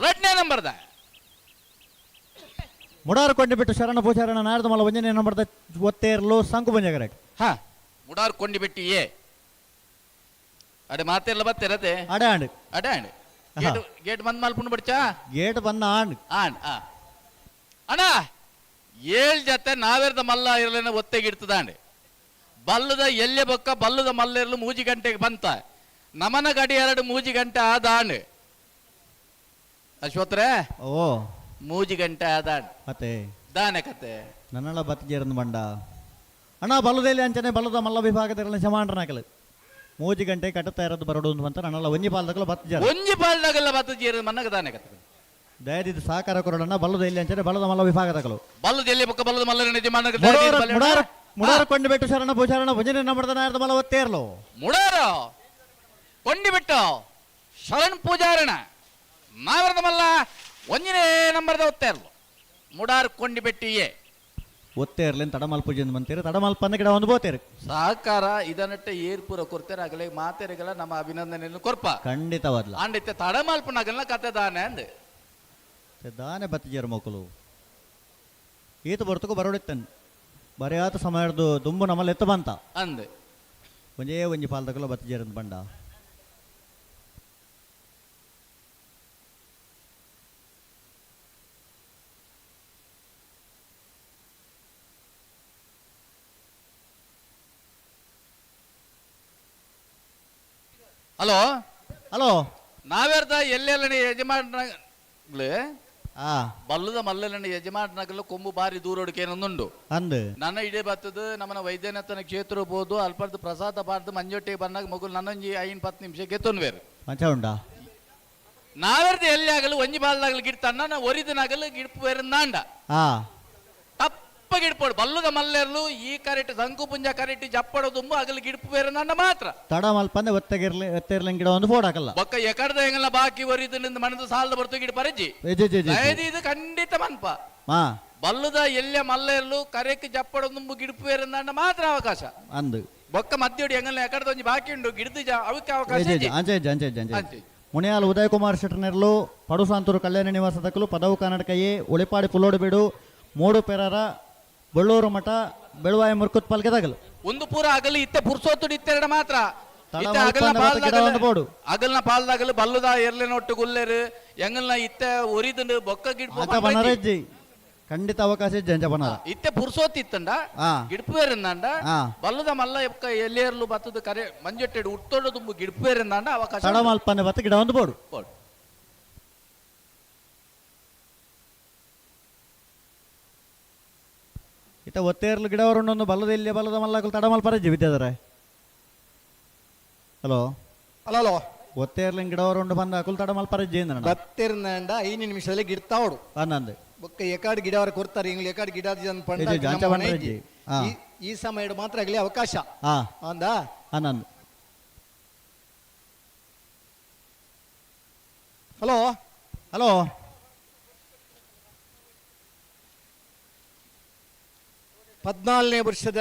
ರಡ್ನೇ ನಂಬರ್ದ. ಮುಡಾರು ಕೊಂಡಿ ಬಿಟ್ಟು ಶರಣ ಪೂಜಾರಣ ನಾಯರದ ಮಲ್ಲ ಒಂದನೇ ನಂಬರ್ದ ಒತ್ತೇರ್ಲು ಸಂಕು ಪುಂಜ ಕರೆಟ್. ಹಾ ಮುಡಾರು ಕೊಂಡಿ ಬಿಟ್ಟು ಏ ಅಡೆ ಮಾತೆಲ್ಲ ಬತ್ತಿರತೆ ಅಡೆ ಆಂಡ್ ಅಡೆ and gate gate ಬಂದ್ ಮಲ್ಪುಂಡು ಬಡ್ಚಾ ಗೇಟ್ ಬಂದ ಆಂಡ್ ಆಂಡ್ ಆ ಅಣ್ಣ ಏಳ್ ಜೊತೆ ನಾವೇರ್ದ ಮಲ್ಲ ಇರಲೇನ ಒತ್ತೆಗಿಡ್ತದಾಂಡ್ ಬಲ್ಲದ ಎಲ್ಲೆ ಬೊಕ್ಕ ಬಲ್ಲದ ಮಲ್ಲ ಇರಲು ಮೂಜಿ ಗಂಟೆಗೆ ಬಂತ ನಮನ ಗಡಿ ಎರಡು ಮೂಜಿ ಗಂಟೆ ಆದಾಂಡ್ ಅಶ್ವತ್ರೆ ಓ ಮೂಜಿ ಗಂಟೆ ಆದಾಂಡ್ ಮತ್ತೆ ದಾನೆ ಕತೆ ನನ್ನಳ ಬತ್ತಿಜೇರಂದು ಬಂಡ ಅಣ್ಣ ಬಲ್ಲದಲ್ಲಿ ಅಂಚನೆ ಬಲ್ಲದ ಮಲ್ಲ ವಿಭಾಗದಲ್ಲಿ ಶಮಾಂಡ್ರನಾಕಲು ಮೂಜಿ ಗಂಟೆ ಕಟ್ಟುತ್ತಾ ಇರೋದು ಬರೋಡು ಅಂತ ನನ್ನಲ್ಲ ಒಂಜಿ ಪಾಲ್ದಾಗಲ ಬತ್ತ ಜೇರ ಒಂಜಿ ಪಾಲ್ದಾಗಲ್ಲ ಬತ್ತ ಜೇರ ಮನ್ನಗ ದಾನೆ ಕತೆ ದಯದಿದ್ದು ಸಹಕಾರ ಕೊರೋಣ ಬಲ್ಲದ ಎಲ್ಲಿ ಅಂಚನೆ ಬಲ್ಲದ ಮಲ್ಲ ವಿಭಾಗದಾಗಲು ಬಲ್ಲದ ಎಲ್ಲಿ ಬೊಕ್ಕ ಬಲ್ಲದ ಮಲ್ಲ ಯಜಮಾನಗ ಮುಡಾರ ಮುಡಾರ ಕೊಂಡು ಬಿಟ್ಟು ಶರಣ ಪೂಜಾರಣ ಭಜನೆ ನಂಬರ್ದ ನಾಯರದ ಮಲ್ಲ ಒತ್ತೇರ್ಲು. ಮುಡಾರ ಕೊಂಡಿ ಬಿಟ್ಟು ಶರಣ್ ಪೂಜಾರಣ ನಾವರದ ಮಲ್ಲ ಒಂಜನೇ ನಂಬರ್ದ ಒತ್ತೇರ್ಲು ಮುಡಾರ್ ಕೊಂಡಿ ಬಿಟ್ಟಿಯೇ ಒತ್ತೇರ್ಲೇನು ತಡಮಲ್ ಪೂಜೆ ಬಂತೀರಿ ತಡಮಲ್ ಪಂದ ಗಿಡ ಒಂದು ಬೋತೇರಿ ಸಹಕಾರ ಇದನ್ನಟ್ಟೆ ಏರ್ಪುರ ಕೊಡ್ತೇನೆ ಆಗಲೇ ಮಾತೆರಿಗೆಲ್ಲ ನಮ್ಮ ಅಭಿನಂದನೆಯನ್ನು ಕೊರ್ಪ ಖಂಡಿತವಾದ್ಲ ಅಂಡಿತ್ತೆ ತಡಮಲ್ಪನಾಗಲ್ಲ ಕತೆ ದಾನೆ ಅಂದೆ ದಾನೆ ಬತ್ತಿಜೇರು ಮಕ್ಕಳು ಈತ ಬರ್ತಕ್ಕೂ ಬರೋಡಿತ್ತನ್ ಬರೆಯಾತ ಸಮಯದ್ದು ದುಂಬು ನಮ್ಮಲ್ಲಿ ಎತ್ತ ಬಂತ ಅಂದೆ ಒಂಜೇ ಒಂಜಿ ಪಾಲ್ದಕಲ ಬತ್ತಿಜೇರಂದು ಬಂಡ. ಹಲೋ ಹಲೋ ನಾವೇರ್ದ ಎಲ್ಲೆಲ್ಲ ಯಜಮಾನಗ್ಲು ಬಲ್ಲದ ಮಲ್ಲನ ಯಜಮಾನಗಲು ಕೊಂಬು ಬಾರಿ ದೂರೊಡಕೇನೊಂದುಂಡು ಅಂದು ನನ್ನ ಇಡೇ ಬತ್ತದ ನಮ್ಮನ ವೈದ್ಯನಾಥನ ಕ್ಷೇತ್ರ ಬೋದು ಅಲ್ಪರ್ದು ಪ್ರಸಾದ ಬಾರ್ದು ಮಂಜೊಟ್ಟಿಗೆ ಬಂದಾಗ ಮಗು ನನ್ನೊಂಜಿ ಐನ್ 10 ನಿಮಿಷಕ್ಕೆ ತೊನ್ವೇರು ಮಂಚ ಉಂಡಾ ನಾವೇರ್ದ ಎಲ್ಲಿ ಆಗಲು ಒಂಜಿ ಬಾಲ್ದಾಗಲು ಗಿಡ್ತಣ್ಣ ನಾ ಒರಿದನಾಗಲು ಗಿಡ್ಪು ಬೇರೆ ತಪ್ಪ ಗಿಡ್ಪೋಡು ಬಲ್ಲದ ಮಲ್ಲೆರ್ಲು ಈ ಕರೆಟ್ ಸಂಕು ಪುಂಜ ಕರೆಟ್ ಜಪ್ಪಡ ದುಂಬು ಅಗಲು ಗಿಡ್ಪು ಬೇರೆ ನಾಂಡ ಮಾತ್ರ ತಡ ಮಲ್ಪಂದೆ ಒತ್ತಗಿರ್ಲಿ ಒತ್ತಿರ್ಲಿ ಗಿಡ ಒಂದು ಫೋಡ್ ಹಾಕಲ್ಲ ಬೊಕ್ಕ ಎಕಡ್ದ ಹೆಂಗಲ್ಲ ಬಾಕಿ ಒರಿದನಿಂದ ಮನದ ಸಾಲದ ಬರ್ತು ಗಿಡ ಪರಜಿ ಇದು ಖಂಡಿತ ಮನ್ಪ ಬಲ್ಲದ ಎಲ್ಲೆ ಮಲ್ಲೆರ್ಲು ಕರೆಕ್ ಜಪ್ಪಡ ದುಂಬು ಗಿಡ್ಪು ಬೇರೆ ನಾಂಡ ಮಾತ್ರ ಅವಕಾಶ ಅಂದು ಬೊಕ್ಕ ಮಧ್ಯಡಿ ಹೆಂಗಲ್ಲ ಎಕಡ್ದ ಒಂಜಿ ಬಾಕಿ ಉಂಡು ಗಿಡ್ದು ಅವಕ್ಕೆ ಅವಕಾಶ ಅಂಚೆ ಅಂಚೆ ಅಂಚೆ ಮುನಿಯಾಲ್ ಉದಯ್ ಕುಮಾರ್ ಶೆಟ್ಟರ್ನೆರ್ಲು ಪಡುಸಾಂತೂರು ಕಲ್ಯಾಣ ನಿವಾಸದಕ್ಕಲು ಪದವು ಕರ್ನಾಟಕಯೇ ಉಳಿಪಾಡಿ ಪುಲ್ಲೋಡು ಮೂಡು ಪೆರರ ಬಳ್ಳೂರು ಮಠ ಬೆಳುವಾಯ ಮುರ್ಕುತ್ ಪಲ್ಗೆದಾಗಲು ಒಂದು ಪೂರ ಆಗಲಿ ಇತ್ತೆ ಪುರ್ಸೋತು ಇತ್ತೆರಡ ಮಾತ್ರ ಅಗಲ್ನ ಪಾಲ್ದಾಗಲು ಬಲ್ಲುದ ಎರ್ಲೆನ ಒಟ್ಟು ಗುಲ್ಲೆರು ಎಂಗಲ್ನ ಇತ್ತೆ ಒರಿದುಂಡು ಬೊಕ್ಕ ಗಿಡ್ಪು ಬನರಜ್ಜಿ ಖಂಡಿತ ಅವಕಾಶ ಇಜ್ಜಿ ಬನರ ಇತ್ತೆ ಪುರ್ಸೋತಿತ್ತಂಡ ಗಿಡ್ಪುವೇರಂದಾಂಡ ಬಲ್ಲುದ ಮಲ್ಲ ಎಕ್ಕ ಎಲ್ಲೇರ್ಲು ಬತ್ತದ ಕರೆ ಮಂಜೊಟ್ಟೆಡು ಉಟ್ಟೋಡು ತುಂಬು ಗಿಡ್ಪುವೇರಂದಾಂಡ ಅವಕಾಶ ತಡ ಮಲ್ಪನೆ ಬತ್ತ ಗಿಡ ಒಂದು ಬೋಡು ಇತ್ತ ಒತ್ತೇರ್ಲು ಗಿಡವರುಂಡೊಂದು ಬಲ್ಲದ ಇಲ್ಲಿ ಬಲ್ಲದ ಮಲ್ಲಾಕಲು ತಡ ಮಲ್ಪರಜ್ಜಿ ವಿದ್ಯಾಧರೆ. ಹಲೋ ಹಲೋ ಹಲೋ ಒತ್ತೇರ್ಲಿಂಗ್ ಗಿಡವರುಂಡು ಬಂದ ಅಕುಲ್ ತಡ ಮಲ್ಪರಜ್ಜಿ ಅಂದ್ರ ಬತ್ತಿರ್ನಂಡ 5 ನಿಮಿಷದಲ್ಲಿ ಗಿಡ್ತಾವಡು ಅನ್ನಂದು ಬೊಕ್ಕ ಎಕಾಡ್ ಗಿಡವರ ಕೊಡ್ತಾರೆ ಇಂಗ್ಲಿ ಎಕಾಡ್ ಗಿಡ ಈ ಸಮಯ ಮಾತ್ರ ಆಗಲಿ ಅವಕಾಶ ಅಂದ ಅನ್ನಂದು. ಹಲೋ ಹಲೋ 14ನೇ ವರ್ಷದ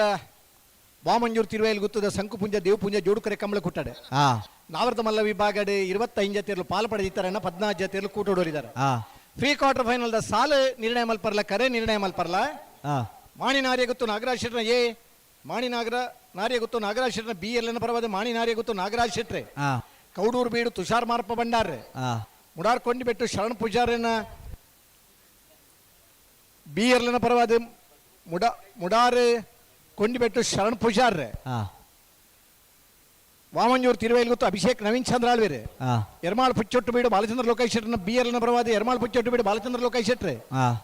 ವಾಮಂಜೂರು ತಿರುವೈಲ್ ಗುತ್ತದ ಸಂಕುಪುಂಜ ದೇವಪುಂಜ ಜೋಡುಕರೆ ಕಮಲ ಕೊಟ್ಟಾಡೆ ನಾವರ್ದ ಮಲ್ಲ ವಿಭಾಗಡೆ 25 ಜತೆಯಲ್ಲೂ ಪಾಲು ಪಡೆದಿದ್ದಾರೆ 14 ಜತೆಯಲ್ಲೂ ಕೂಟೋಡೋರಿದ್ದಾರೆ. Pre quarter final the ಸಾಲು ನಿರ್ಣಯ ಮಲ್ಪರ್ಲ ಕರೆ ನಿರ್ಣಯ ಮಲ್ಪರ್ಲ ಮಾಣಿ ನಾರ್ಯ ಗೊತ್ತು ನಾಗರಾಜ್ ಶೆಟ್ರ ಎ ಮಾಣಿ ನಾಗರ ನಾರ್ಯ ಗೊತ್ತು ನಾಗರಾಜ್ ಶೆಟ್ರ ಬಿ ಎಲ್ ಎನ್ ಪರವಾದ ಮಾಣಿ ನಾರ್ಯ ಗೊತ್ತು ನಾಗರಾಜ್ ಶೆಟ್ರೆ ಕೌಡೂರು ಬೀಡು ತುಷಾರ್ ಮಾರಪ್ಪ ಭಂಡಾರ್ರೆ ಮುಡಾರ್ ಕೊಂಡಿಬೆಟ್ಟು ಶರಣ್ ಪೂಜಾರನ ಬಿ ಎಲ್ ಪರವಾದ ಮುಡಾರ್ ಕೊಂಡಿಬೆಟ್ಟು ಶರಣ್ ಪೂಜಾರ್ರೆ ವಾಮಂಜೂರು ತಿರುವೈಲ್ ಗೊತ್ತು ಅಭಿಷೇಕ್ ನವೀನ್ ಚಂದ್ರ ಆಳ್ವೇರೆ ಎರ್ಮಾಳ್ ಪುಚ್ಚೊಟ್ಟು ಬೀಡು ಬಾಲಚಂದ್ರ ಲೋಕೇಶ್ ಶೆಟ್ಟರ್ನ ಬಿ ಎಲ್ ಪರವಾದ ಎರ್ಮಾಳ್ ಪುಚ್ಚೊಟ್ಟು ಬೀಡು ಬಾಲಚಂದ್ರ ಲೋಕೇಶ್ ಶೆಟ್ರೆ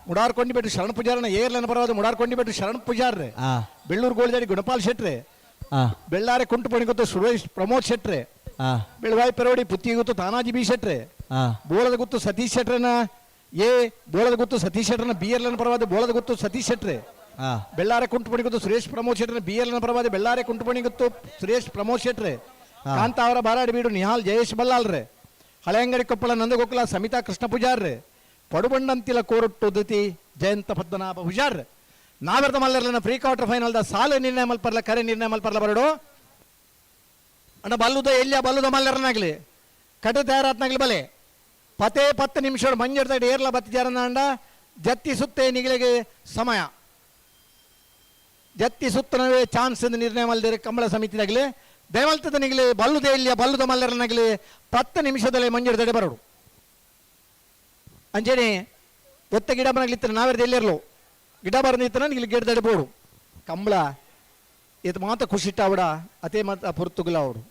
ಮುಡಾರ್ ಕೊಂಡಿಬೆಟ್ಟು ಶರಣ್ ಪೂಜಾರನ ಎ ಎಲ್ ಪರವಾದ ಮುಡಾರ್ ಕೊಂಡಿಬೆಟ್ಟು ಶರಣ್ ಪೂಜಾರ್ರೆ ಬೆಳ್ಳೂರು ಗೋಳಿದಾಡಿ ಗುಣಪಾಲ್ ಶೆಟ್ರೆ ಬೆಳ್ಳಾರೆ ಕುಂಟುಪಣಿ ಗೊತ್ತು ಸುರೇಶ್ ಪ್ರಮೋದ್ ಶೆಟ್ರೆ ಬೆಳವಾಯಿ ಪೆರೋಡಿ ಪುತ್ತಿ ಗೊತ್ತು ತಾನಾಜಿ ಬಿ ಶೆಟ್ರೆ ಬೋಳದ ಗುತ್ತು ಸತೀಶ್ ಶೆಟ್ರನ ಎ ಬೋಳದ ಗುತ್ತು ಸತೀಶ್ ಶೆಟ್ರನ ಬಿ ಎಲ್ ಪರವಾದ ಬೋಳದ ಗುತ್ತು ಸತೀಶ್ ಶೆಟ್ರೆ ಬೆಳ್ಳಾರೆ ಕುಂಟುಪಣಿ ಗೊತ್ತು ಸುರೇಶ್ ಪ್ರಮೋದ್ ಶೆಟ್ರನ ಬಿ ಎಲ್ ಪರವಾದ ಬೆಳ್ಳಾರೆ ಕುಂಟುಪಣಿ ಗೊತ್ತು ಸುರೇಶ್ ಪ್ರಮೋದ್ ಶೆಟ್ರೆ ಕಾಂತಾವರ ಬಾರಾಡಿ ಬೀಡು Nihal Jayesh ಬಲ್ಲಾಲ್ರೆ Haleyangadi Koppal Nandagokula Samita Krishna ಪೂಜಾರ್ರೆ ಪಡುಬಂಡಂತಿಲ ಕೋರೊಟ್ಟು ದುತಿ Jayantha Padmanabha ಪೂಜಾರ್ರೆ ನಾವೆರ್ದ ಮಲ್ಲರ್ಲನ pre quarter final the ಸಾಲು ನಿರ್ಣಯ ಮಲ್ಪರ್ಲ ಕರೆ ನಿರ್ಣಯ ಮಲ್ಪರ್ಲ ಬರಡು ಅಣ್ಣ ಬಲ್ಲುದ ಎಲ್ಲಿಯ ಬಲ್ಲುದ ಮಲ್ಲರ್ನಾಗ್ಲಿ ಕಟು ತಯಾರಾತ್ನಾಗ್ಲಿ ಬಲೆ ಪದೇ 10 ನಿಮಿಷ ಮಂಜರ್ದ ಏರ್ಲ ಬತ್ತಿಜಾರನ ಜತ್ತಿ ಸುತ್ತೆ ನಿಗಲಿಗೆ ಸಮಯ ಜತ್ತಿ ಸುತ್ತನವೇ ಚಾನ್ಸ್ ನಿರ್ಣಯ ಮಲ್ದಿರ ಕಂಬಳ ಸಮಿತಿದಾಗಲಿ ದೇವಲ್ತದ ನಿಗಲಿ ಬಲ್ಲುದ ಎಲ್ಲಿಯ ಬಲ್ಲುದ ಮಲ್ಲರನಾಗಲಿ 10 ನಿಮಿಷದಲ್ಲೇ ಮಂಜೂರು ಬರೋಡು ಅಂಜನೆ ಒತ್ತ ಗಿಡ ಬರಲಿತ್ತರ ನಾವೆರ್ದ ಎಲ್ಲಿರಲು ಗಿಡ ಬರದಿತ್ತರ ಇಲ್ಲಿ ಗಿಡದಡೆ ಬೋಡು ಕಂಬಳ ಇದು ಮಾತ ಖುಷಿಟ್ಟಾವಡ ಅದೇ ಮಾತ ಪೊರ್ತುಗಲ ಅವಡು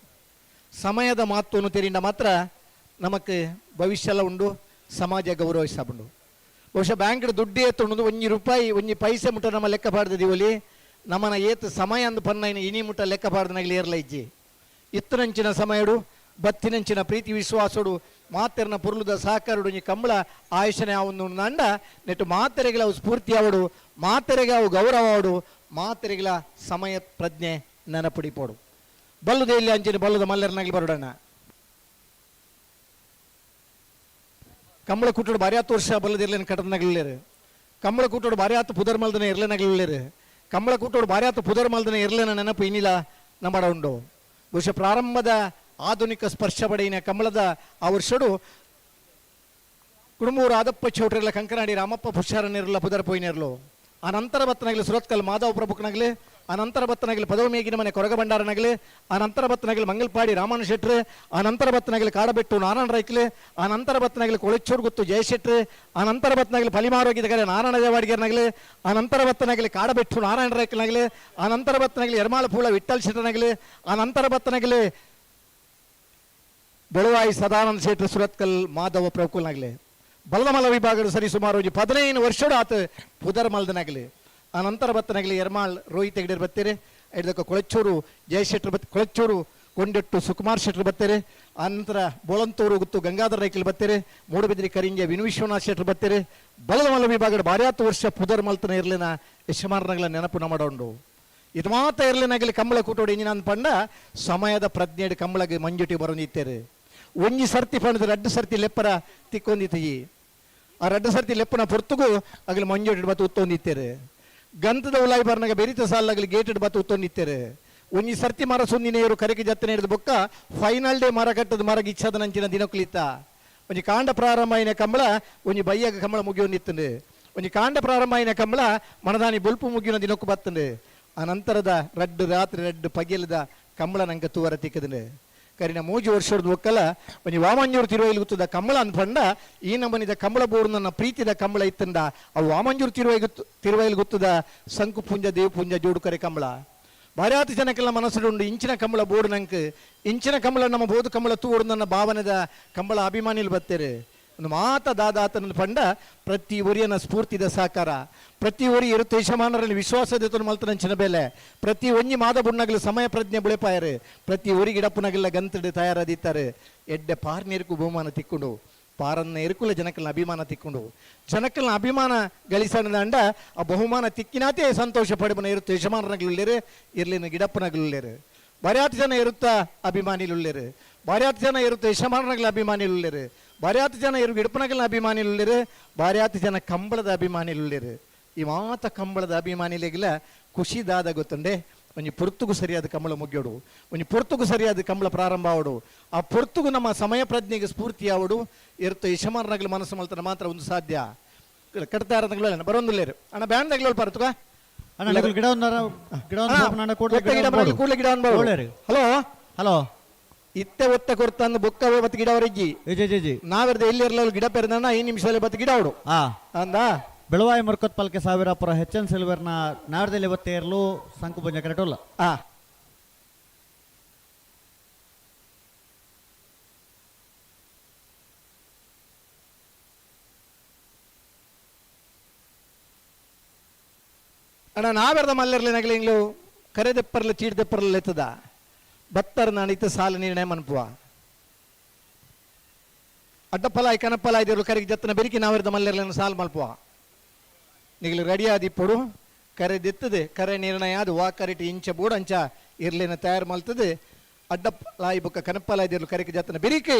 ಸಮಯದ ಮಾತನ್ನು ತೆರಿಂಡ ಮಾತ್ರ ನಮಕ್ ಭವಿಷ್ಯ ಎಲ್ಲ ಉಂಡು ಸಮಾಜ ಗೌರವಿಸಬುಂಡು. ಬಹುಶಃ ಬ್ಯಾಂಕ್ ದುಡ್ಡು ಏತುಂಡು 1 ರೂಪಾಯಿ 1 ಪೈಸೆ ಮುಟ್ಟ ನಮ್ಮ ಲೆಕ್ಕ ಪಾಡ್ದೀವಲಿ ನಮ್ಮನ ಏತು ಸಮಯ ಅಂದು ಪನ್ನ ಇನಿ ಮುಟ್ಟ ಲೆಕ್ಕ ಪಾಡ್ದನಾಗಲಿ ಏರ್ಲ ಇಜ್ಜಿ ಇತ್ತನಂಚಿನ ಸಮಯಡು ಬತ್ತಿನಂಚಿನ ಪ್ರೀತಿ ವಿಶ್ವಾಸಡು ಮಾತೆರ್ನ ಪುರುಳುದ ಸಹಕಾರಡು ಈ ಕಂಬಳ ಆಯುಷನೆ ಅವನ್ನು ನಂಡ ನೆಟ್ಟು ಮಾತೆರೆಗಳ ಅವು ಸ್ಫೂರ್ತಿ ಅವಡು ಮಾತೆರೆಗೆ ಅವು ಗೌರವ ಅವಡು ಮಾತೆರೆಗಳ ಸಮಯ ಪ್ರಜ್ಞೆ ನೆನಪಿಡಿಪೋಡು ಬಲ್ಲುದೇ ಇಲ್ಲಿ ಅಂಚಿನ ಬಲ್ಲುದ ಮಲ್ಲರ್ನಾಗಲಿ ಬರೋಡಣ್ಣ ಕಂಬಳ ಕೂಟೋಡು ಭಾರಿ ಹತ್ತು ವರ್ಷ ಬಲ್ಲದಿರ್ಲೇನು ಕಟ್ಟದನಾಗಲಿಲ್ಲೇರು ಕಂಬಳ ಕೂಟೋಡು ಭಾರಿ ಹತ್ತು ಪುದರ್ ಮಲ್ದನೆ ಇರ್ಲೇನಾಗಲಿಲ್ಲೇರು ಕಂಬಳ ಕೂಟೋಡು ಭಾರಿ ಹತ್ತು ಪುದರ್ ಮಲ್ದನೆ ಇರ್ಲೇನ ನೆನಪು ಇನ್ನಿಲ್ಲ ನಮ್ಮಡ ಉಂಡು. ಬಹುಶಃ ಪ್ರಾರಂಭದ ಆಧುನಿಕ ಸ್ಪರ್ಶ ಪಡೆಯಿನ ಕಮಲದ ಆ ವರ್ಷಡು ಕುಡುಮೂರು ಆದಪ್ಪ ಚೌಟ್ರಿಲ್ಲ ಕಂಕನಾಡಿ ರಾಮಪ್ಪ ಪುಷಾರನಿರಲ್ಲ ಪುದರ್ ಪೋಯಿನಿರಲು ಆ ನಂತರ ಬತ್ತನಾಗಲಿ ಸುರತ್ಕಲ್ ಮಾಧವ ಪ್ರಭುಕ್ನಾಗಲಿ ಆ ನಂತರ ಬತ್ತನಾಗಲಿ ಪದವಮೇಗಿನ ಮನೆ ಕೊರಗ ಭಂಡಾರನಾಗಲಿ ಆ ನಂತರ ಬತ್ತನಾಗಲಿ ಮಂಗಲ್ಪಾಡಿ ರಾಮಣ್ಣ ಶೆಟ್ರು ಆ ನಂತರ ಬತ್ತನಾಗಲಿ ಕಾಡಬೆಟ್ಟು ನಾರಾಯಣ ರೈಕ್ಲೆ ಆ ನಂತರ ಬತ್ತನಾಗಲಿ ಕೊಳಚೂರು ಗುತ್ತು ಜಯಶೆಟ್ರು ಆ ನಂತರ ಬತ್ತನಾಗಲಿ ಫಲಿಮಾರೋಗಿದ ಕರೆ ನಾರಾಯಣ ದೇವಾಡಿಗರ್ನಾಗಲಿ ಆ ನಂತರ ಬತ್ತನಾಗಲಿ ಕಾಡಬೆಟ್ಟು ನಾರಾಯಣ ರೈಕ್ನಾಗಲಿ ಆ ನಂತರ ಬತ್ತನಾಗಲಿ ಎರ್ಮಾಳ ಪೂಳ ವಿಠಲ್ ಶೆಟ್ಟನಾಗಲಿ ಆ ನಂತರ ಬತ್ತನಾಗಲಿ ಬೆಳವಾಯಿ ಸದಾನಂದ ಶೆಟ್ರು ಸುರತ್ಕಲ್ ಮಾಧವ ಪ್ರಭುಕುಲ್ನಾಗಲಿ ಬಲದಮಲ ವಿಭಾಗದ ಸರಿ ಸುಮಾರು 15 ವರ್ಷಡು ಆತ ಪುದರ್ ಮಲ್ದನಾಗಲಿ ಆ ನಂತರ ಬತ್ತನಾಗಲಿ ಎರ್ಮಾಳ್ ರೋಹಿತ್ ಹೆಗಡೆರ್ ಬತ್ತೀರಿ ಇದಕ್ಕೆ ಕೊಳಚೂರು ಜಯಶೆಟ್ರು ಬತ್ ಕೊಳಚೂರು ಕೊಂಡೆಟ್ಟು ಸುಕುಮಾರ್ ಶೆಟ್ರು ಬತ್ತೀರಿ ಆ ನಂತರ ಬೋಳಂತೂರು ಗುತ್ತು ಗಂಗಾಧರ ರೈಕಲ್ ಬತ್ತೀರಿ ಮೂಡುಬಿದ್ರಿ ಕರಿಂಜೆ ವಿನು ವಿಶ್ವನಾಥ್ ಶೆಟ್ರು ಬತ್ತೀರಿ ಬಲದಮಲ ವಿಭಾಗದ ಭಾರಿ ಹತ್ತು ವರ್ಷ ಪುದರ್ ಮಲ್ತನ ಇರ್ಲಿನ ಯಶಮಾನಗಳ ನೆನಪು ನಮ್ಮಡೋಂಡು ಇದು ಮಾತ್ರ ಇರ್ಲಿನಾಗಲಿ ಕಂಬಳ ಕೂಟೋಡು ಇಂಜಿನ ಪಂಡ ಸಮಯದ ಪ್ರಜ್ಞೆಡು ಕಂಬಳಗೆ ಮಂಜುಟಿ ಬರೋಂದಿತ್ತೇರಿ ಒಂಜಿ ಸರ್ತಿ ಪಂಡದ ರಡ್ಡು ಸರ್ತಿ ಲೆಪ್ಪರ ತಿಕ್ಕೊಂದಿತ್ತಿ ಆ ರಡ್ಡು ಸರ್ತಿ ಲೆಪ್ಪನ ಪೊರ್ತುಗು ಅಗಲಿ ಮಂಜೋಟಿ ಬತ್ತು ಉತ್ತೊಂದಿತ್ತೇರು ಗಂಧದ ಉಲಾಯಿ ಬರ್ನಾಗ ಬೆರಿತ ಸಾಲಾಗಲಿ ಗೇಟೆಡ್ ಬತ್ತು ಉತ್ತೊಂದಿತ್ತೇರು ಒಂಜಿ ಸರ್ತಿ ಮರ ಸುಂದಿನೇರು ಕರೆಗೆ ಜತ್ತನೆ ಹಿಡಿದು ಬೊಕ್ಕ ಫೈನಲ್ ಡೇ ಮರ ಕಟ್ಟದ ಮರ ಇಚ್ಛದ ನಂಚಿನ ದಿನಕ್ಲಿತ್ತ ಒಂಜಿ ಕಾಂಡ ಪ್ರಾರಂಭ అయిన ಕಂಬಳ ಒಂಜಿ ಬಯ್ಯಾಗ ಕಂಬಳ ಮುಗಿಯೊಂದಿತ್ತಂಡು ಒಂಜಿ ಕಾಂಡ ಪ್ರಾರಂಭ అయిన ಕಂಬಳ ಮನದಾನಿ ಬೊಲ್ಪು ಮುಗಿಯುವ ದಿನಕ್ಕೂ ಬತ್ತಂಡು ಆ ನಂತರದ ರಡ್ಡು ರಾತ್ರಿ ರಡ್ಡು ಪಗೆಲದ ಕಂಬಳ ನಂಗೆ ತೂವರ ತಿಕ್ಕದಂಡು. ಕರಿನ ಮೂಜಿ ವರ್ಷದ ಒಕ್ಕಲ ಒಂಜಿ ವಾಮಂಜೂರು ತಿರುವೈಲ್ ಗುತ್ತದ ಕಂಬಳ ಅನ್ಪಂಡ ಈ ನಮನಿದ ಕಂಬಳ ಬೋರ್ಡ್ ನನ್ನ ಪ್ರೀತಿದ ಕಂಬಳ ಇತ್ತಂದ ಅವು ವಾಮಂಜೂರು ತಿರುವೈಲ್ ಗುತ್ತದ ಸಂಕು ಪುಂಜ ದೇವಪುಂಜ ಜೋಡುಕರೆ ಕಂಬಳ. ಭಾರ್ಯಾತಿ ಜನಕ್ಕೆಲ್ಲ ಮನಸ್ಸುಂಡು ಇಂಚಿನ ಕಂಬಳ ಬೋರ್ಡ್ ನಂಗೆ ಇಂಚಿನ ಕಂಬಳ ನಮ್ಮ ಬೋದು ಕಂಬಳ ತೂಡು ನನ್ನ ಭಾವನೆದ ಕಂಬಳ ಅಭಿಮಾನಿಲು ಬತ್ತೇರು. ಒಂದು ಮಾತ ದಾದಾತನ ಪಂಡ ಪ್ರತಿ ಒರಿಯನ ಸ್ಫೂರ್ತಿದ ಸಾಕಾರ, ಪ್ರತಿ ಒರಿ ಇರುತ್ತೆ ಯಜಮಾನರಲ್ಲಿ ವಿಶ್ವಾಸದ ಮಲ್ತನಂಚಿನ ಬೆಲೆ, ಪ್ರತಿ ಒಂಜಿ ಮಾದ ಬುಣ್ಣಗಲು ಸಮಯ ಪ್ರಜ್ಞೆ ಬುಳೆಪಾಯರು, ಪ್ರತಿ ಒರಿ ಗಿಡಪ್ಪುನಗೆಲ್ಲ ಗಂತಡು ತಯಾರಾದಿತ್ತಾರೆ. ಎಡ್ಡೆ ಪಾರ್ನೀರ್ಕು ಬಹುಮಾನ ತಿಕ್ಕೊಂಡು ಪಾರನ್ನ ಎರುಕುಲ ಜನಕಲ್ನ ಅಭಿಮಾನ ತಿಕ್ಕೊಂಡು ಜನಕಲ್ನ ಅಭಿಮಾನ ಗಳಿಸಣದ ಆ ಬಹುಮಾನ ತಿಕ್ಕಿನಾತೆ ಸಂತೋಷ ಪಡೆಬನ ಇರುತ್ತೆ ಯಜಮಾನರಗಲುಳ್ಳೇರು ಇರ್ಲಿನ ಗಿಡಪ್ಪನಗಲುಳ್ಳೇರು. ಬಾರ್ಯಾತ್ ಜನ ಇರುತ್ತ ಅಭಿಮಾನಿಲುಳ್ಳೇರು, ಬಾರ್ಯಾತ್ ಜನ ಇರುತ್ತೆ ಯಜಮಾನರಗಳ ಅಭಿಮಾನಿಲುಳ್ಳೇರು, ಬಾರ್ಯಾತ್ ಜನ ಇರು ಗಿಡಪ್ಪನಗಳ ಅಭಿಮಾನಿಲುಳ್ಳೇರು, ಬಾರ್ಯಾತ್ ಜನ ಕಂಬಳದ ಅಭಿಮಾನಿಲುಳ್ಳೇರು. ಈ ಮಾತ ಕಂಬಳದ ಅಭಿಮಾನಿಲಿಗೆಲ್ಲ ಖುಷಿದಾದ ಗೊತ್ತುಂಡೆ ಒಂಜಿ ಪೊರ್ತುಗು ಸರಿಯಾದ ಕಂಬಳ ಮುಗಿಯೋಡು, ಒಂಜಿ ಪೊರ್ತುಗು ಸರಿಯಾದ ಕಂಬಳ ಪ್ರಾರಂಭ ಆವಡು, ಆ ಪೊರ್ತುಗು ನಮ್ಮ ಸಮಯ ಪ್ರಜ್ಞೆಗೆ ಸ್ಫೂರ್ತಿ ಆವಡು ಇರುತ್ತೆ ಯಜಮಾನರಗಳ ಮನಸ್ಸು ಮಲ್ತನ ಮಾತ್ರ ಒಂದು ಸಾಧ್ಯ. ಕಟ್ತಾರ ಬರೋಂದಿಲ್ಲೇರು ಅಣ್ಣ ಬ್ಯಾನ್ ತಗ್ಲೋಲ್ ಪರ್ತುಗ ಅಣ್ಣ ಗಿಡ ಕೂಡಲೇ ಗಿಡ ಹಲೋ ಹಲೋ ಇತ್ತೆ ಒತ್ತ ಕೊಡ್ತಂದು ಬೊಕ್ಕ ಬತ್ತು ಗಿಡ ಅವರಿಜ್ಜಿ ನಾವೆರ್ದ ಎಲ್ಲಿ ಇರಲ್ಲ ಗಿಡ ಪೆರ್ದಣ್ಣ ಈ ನಿಮಿಷದಲ್ಲಿ ಬತ್ತು ಗಿಡ ಅವಡು ಅಂದ. ಬೆಳವಾಯಿ ಮುರ್ಕೊತ್ ಪಲ್ಕೆ ಸಾವಿರಪುರ ಹೆಚ್ ಎನ್ ಸಿಲ್ವರ್ನ ನಾಡದಲ್ಲಿ ಒತ್ತೇರ್ಲು ಸಂಕು ಪುಂಜ ಕರೆಟೋಲ್ಲ. ಅಣ್ಣ ನಾವೆರ್ದ ಮಲ್ಲರ್ಲಿ ನಗಲಿ ಇಂಗ್ಲು ಕರೆದೆಪ್ಪರ್ಲ ಚೀಡ್ದೆಪ್ಪರ್ಲ ಎತ್ತದ ಬತ್ತರ ನಾಣಿತ ಸಾಲ ನಿರ್ಣಯ ಮನ್ಪುವ ಅಡ್ಡಪ್ಪಲಾಯ್ ಕನಪ್ಪಲಾಯ್ ದೇವರು ಕರೆಗೆ ಜತ್ತನ ಬೆರಿಕಿ ನಾವೆರ್ದ ಮಲ್ಲರ್ಲನ್ನು ಸಾಲು ಮಲ್ಪುವ ನಿಗಲು ರೆಡಿ ಆದಿಪ್ಪಡು ಕರೆದೆತ್ತದೆ ಕರೆ ನಿರ್ಣಯ ಅದು ವಾ ಕರೆಟಿ ಇಂಚ ಬೋಡಂಚ ಇರ್ಲಿನ ತಯಾರು ಮಲ್ತದೆ ಅಡ್ಡಪ್ಪಲಾಯ್ ಬುಕ್ಕ ಕನಪ್ಪಲಾಯ್ ದೇವರು ಕರೆಗೆ ಜತ್ತನ ಬೆರಿಕೆ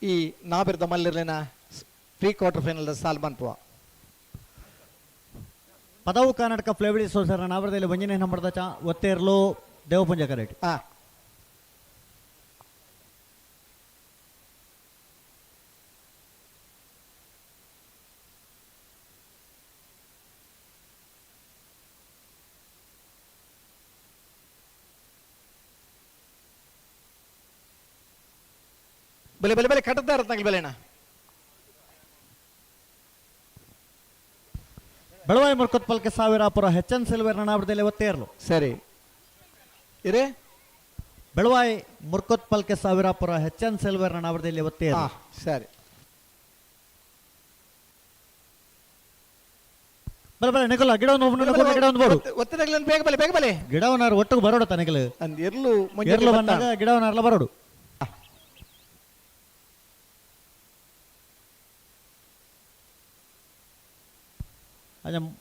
ಈ ನಾವೆರ್ದ ಮಲ್ಲರ್ಲಿನ ಪ್ರೀ ಕ್ವಾರ್ಟರ್ ಫೈನಲ್ ಸಾಲು ಮನ್ಪುವ. ಪದವು ಕರ್ನಾಟಕ ಫ್ಲೇವಿಡಿ ಸೋಸರ ನಾವರದಲ್ಲಿ ಒಂಜನೇ ನಂಬರ್ದ ಚಾ ಒತ್ತೇರ್ಲು ದೇವಪುಂಜ ಕರೆಟ್. ಬೆಲೆ ಬೆಲೆ ಬೆಲೆ ಕಟ್ಟದಾರ ಬೆಲೆನಾ ಬೆಳವಾಯಿ ಮುರ್ಕೊತ್ ಪಲ್ಕೆ ಸಾವಿರಾಪುರ ಹೆಚ್ ಎನ್ ಸಿಲ್ವರ್ ನಾವರದಲ್ಲಿ ಒತ್ತೇರ್ಲು. ಸರಿ ಇರೇ ಬೆಳವಾಯಿ ಮುರ್ಕೊತ್ ಪಲ್ಕೆ ಸಾವಿರಾಪುರ ಹೆಚ್ ಎನ್ ಸಿಲ್ವರ್ ನಾವರದಲ್ಲಿ ಒತ್ತೇರ್ಲು. ಸರಿ ಬಲೆ ಬಲೆ ನಿಕಲ ಗಿಡ ಒಂದು ಗಿಡ ಒಂದು ಬೋಡು ಒತ್ತದಾಗಲನ್ನು ಬೇಗ ಬಲೆ ಬೇಗ ಬಲೆ ಗಿಡವನಾರು ಒಟ್ಟಿಗೆ ಬರೋಡು ತನಕಲು ಅಂದ್ ಎರ್ಲು ಎರ್ಲು ಬಂದಾಗ ಗಿಡವನಾರ್ಲ ಬರೋಡು.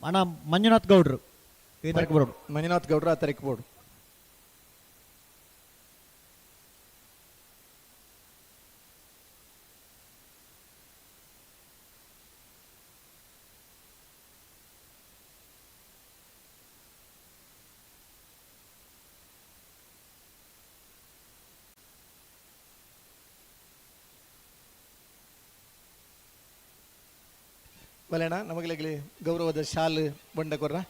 ಅಣ್ಣ ಮಂಜುನಾಥ್ ಗೌಡ್ರು ಈ ತಾರೀಕು ಬರೋಡು. ಮಂಜುನಾಥ್ ಗೌಡ್ರು ಆ ತಾರೀಕು ಬೋಡು. ಬಲೇಣ ನಮಗಲಗಲಿ ಗೌರವದ ಶಾಲ್ ಬಂಡ ಕೊರ್ರ.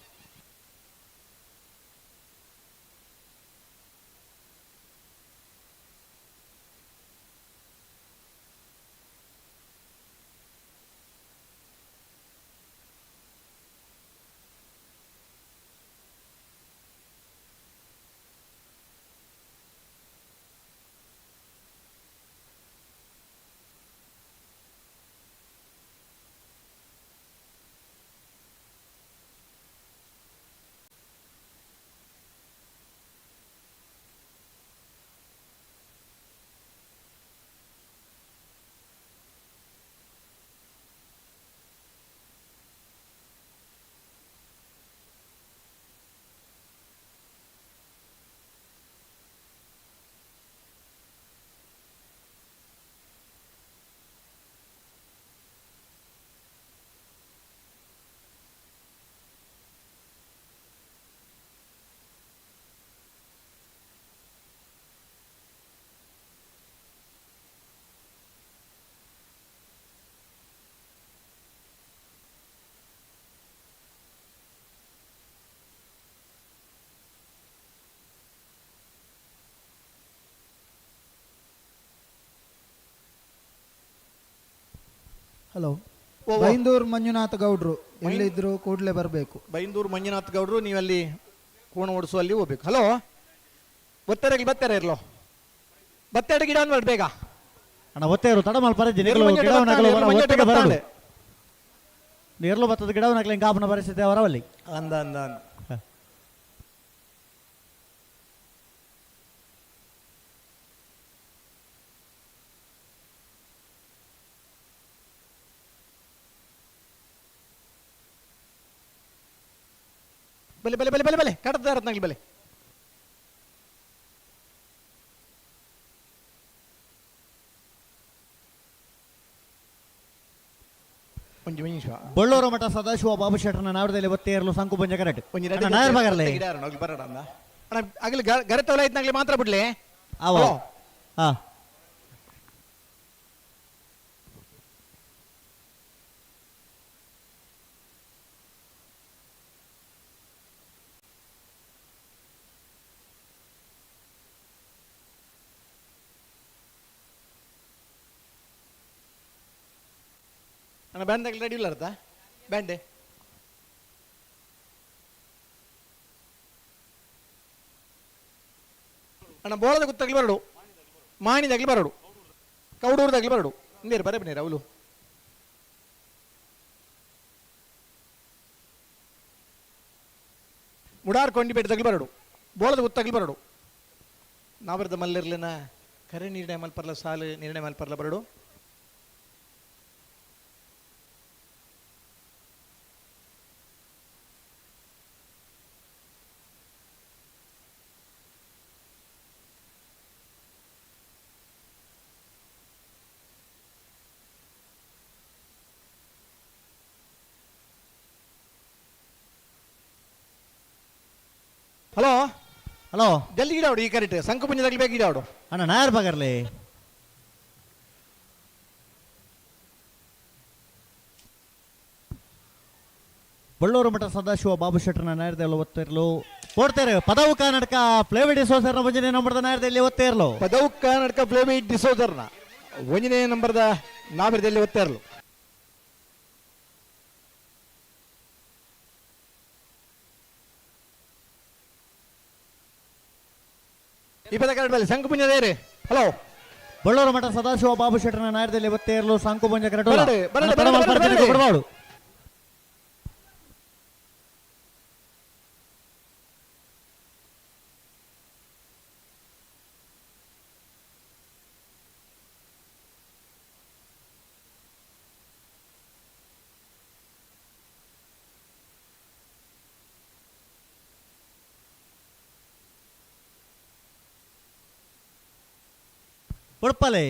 ಹಲೋ, ಬೈಂದೂರು ಮಂಜುನಾಥ ಗೌಡ್ರು ಎಲ್ಲಿದ್ರು ಕೂಡಲೇ ಬರಬೇಕು. ಬೈಂದೂರು ಮಂಜುನಾಥ್ ಗೌಡ್ರು ನೀವಲ್ಲಿ ಕೋಣ ಓಡಿಸುವಲ್ಲಿ ಹೋಗ್ಬೇಕು. ಹಲೋ, ಬತ್ತಾರೆ ಬತ್ತಾರೆ ಇರ್ಲೋ ಬತ್ತೆರಡು ಗಿಡ ಅನ್ಬಾರ್ದು ಬೇಗ. ಅಣ್ಣ ಒತ್ತೆರು ತಡ ಮಲ್ಪರ ನೇರ್ಲು ಬತ್ತದ ಗಿಡವನ್ನ ಹಿಂಗಾಪನ ಪರಿಸ್ಥಿತಿ ಅವರವಲ್ಲಿ. ಅಂದ ಅಂದ ಅಂದ ಬಲೆ ಬಲೆ ಬಲೆ ಬಲೆ ಬಲೆ ಕಡದ ರತ್ನಾಗ್ಲಿ ಬಲೆ. ಒಂಜಿ ನಿಮಿಷ. ಬಳ್ಳೂರು ಮಠ ಸದಾಶಿವ ಬಾಬು ಶೆಟ್ಟರ್ನ ನಾಡದಲ್ಲಿ ಒತ್ತೇರಲು ಸಂಕು ಪಂಜ ಕರೆಕ್ಟ್. ಒಂಜಿ ನಾಯರ್ ಬಗರ್ಲೆ ಬರಡ ಅಂದ ಅಣ್ಣ ಆಗಲಿ ಗರೆ ತೋಲ ಐತ್ನಾಗ್ಲಿ ಮಾತ್ರ ಬಿಡ್ಲೆ. ಅವ ಹಾ ಅಣ್ಣ ಬ್ಯಾಂಡ್ ರೆಡಿ ಇಲ್ಲ ಅರ್ಧ ಬ್ಯಾಂಡೆ. ಅಣ್ಣ ಬೋಳದ ಗುತ್ತಗ್ಲಿ ಬರಡು, ಮಾಣಿದಾಗ್ಲಿ ಬರಡು, ಕೌಡೂರ್ದಾಗ್ಲಿ ಬರಡು, ನೀರು ಬರ ಬನ್ನಿರ ಅವಳು. ಮುಡಾರ್ ಕೊಂಡಿಪೇಟೆದಾಗ್ಲಿ ಬರಡು, ಬೋಳದ ಗುತ್ತಗ್ಲಿ ಬರಡು. ನಾವರ್ದ ಮಲ್ಲಿರ್ಲಿನ ಕರೆ ನಿರ್ಣಯ ಮಲ್ಪರ್ಲ ಸಾಲು ನಿರ್ಣಯ ಮಲ್ಪರ್ಲ ಬರಡು. ಹಲೋ ಹಲೋ, ಜಲ್ದಿ ಗಿಡ ಈ ಕರೆಕ್ಟ್ ಸಂಕು ಪುಂಜದಾಗ್ಲಿ ಬೇಗ ಗಿಡ ಅಣ್ಣ ನಾಯರ್ ಬಗರ್ಲಿ. ಬಳ್ಳೂರು ಮಠ ಸದಾಶಿವ ಬಾಬು ಶೆಟ್ಟರ್ನ ನಾಯರ್ದಲ್ಲಿ ಒತ್ತಿರಲು ಓಡ್ತಾರೆ. ಪದವು ಕರ್ನಾಟಕ ಫ್ಲೇವಿ ಡಿಸೋಸರ್ನ ಒಂಜನೇ ನಂಬರ್ದ ನಾಯರ್ದಲ್ಲಿ ಒತ್ತೇರ್ಲು. ಪದವು ಕರ್ನಾಟಕ ಫ್ಲೇವಿ ಡಿಸೋಸರ್ನ ಒಂಜನೇ ನಂಬರ್ದ ನಾಬರದಲ್ಲಿ ಒತ್ತೇರ್ಲು. ಇಪ್ಪತ್ತ ಮೇಲೆ ಸಂಕು ಪುಂಜ ದೇರಿ. Hello, Ballur Mutt Sadashiva Babu ಶೆಟ್ಟರ್ನ ನಾಯರ್ದಲ್ಲಿ ಒತ್ತೇರ್ಲು ಸಂಕು Punja correct. ಉಡ್ಪಲೆ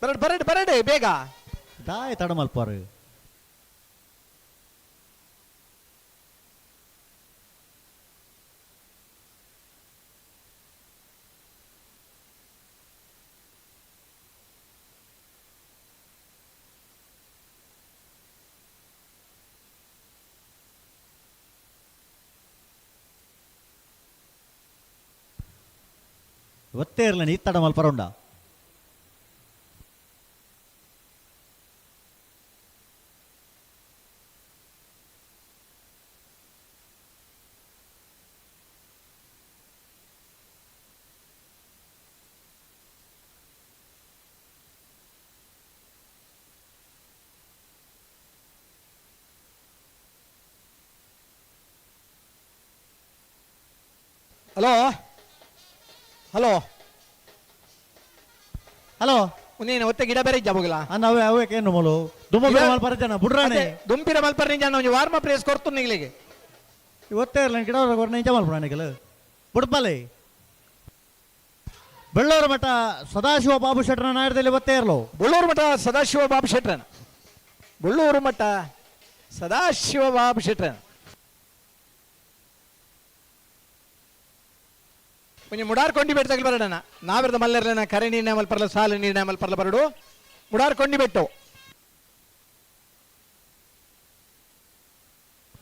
ಬರಡ್ ಬರಡ್ ಬರಡೆ ಬೇಗ ದಾಯ ತಡ ಮಲ್ಪಾರು. ಒತ್ತೇ ಇರಲಿ ನೀ ತಡ ಮಲ್ಪರ ಉಂಡ. ಹಲೋ ಹಲೋ ಹಲೋ, ನೀನು ಒತ್ತೆ ಗಿಡ ಬೇರೆ ಇಜ್ಜ ಹೋಗಲ. ಅವೇ ಅವೇ ಏನು ಮೊಲು ದುಂಬ ಮಲ್ಪರ ಜನ ಬುಡ್ರಾಣೆ ದುಂಪಿರ ಮಲ್ಪರ ಜನ ಒಂಜಿ ವಾರ್ಮ ಪ್ಲೇಸ್ ಕೊಡ್ತು ನಿಗಳಿಗೆ. ಒತ್ತೆ ಇರಲಿ ಗಿಡ ನಿಂಚ ಮಲ್ಪರ ನಿಗಲು ಬುಡ್ಪಲೆ. ಬೆಳ್ಳೂರು ಮಠ ಸದಾಶಿವ ಬಾಬು ಶೆಟ್ಟರ್ನ ನಾಯರದಲ್ಲಿ ಒತ್ತೆ ಇರಲು. ಬಳ್ಳೂರು ಮಠ ಸದಾಶಿವ ಬಾಬು ಶೆಟ್ಟರನ, ಬಳ್ಳೂರು ಮಠ ಸದಾಶಿವ ಬಾಬು ಶೆಟ್ಟರನ ಒಂಜಿ ಮುಡಾರ್ ಕೊಂಡಿ ಬೆಟ್ಟು ತಗಲಿ ಬರಡಣ ನಾವಿರದ ಮಲ್ಲೆರ್ಲೆನ ಕರೆ ನಿರ್ಣಯ ಮಲ್ಪರ್ಲ ಸಾಲು ನಿರ್ಣಯ ಮಲ್ಪರ್ಲ ಬರಡು ಮುಡಾರ್ ಕೊಂಡಿ ಬೆಟ್ಟು.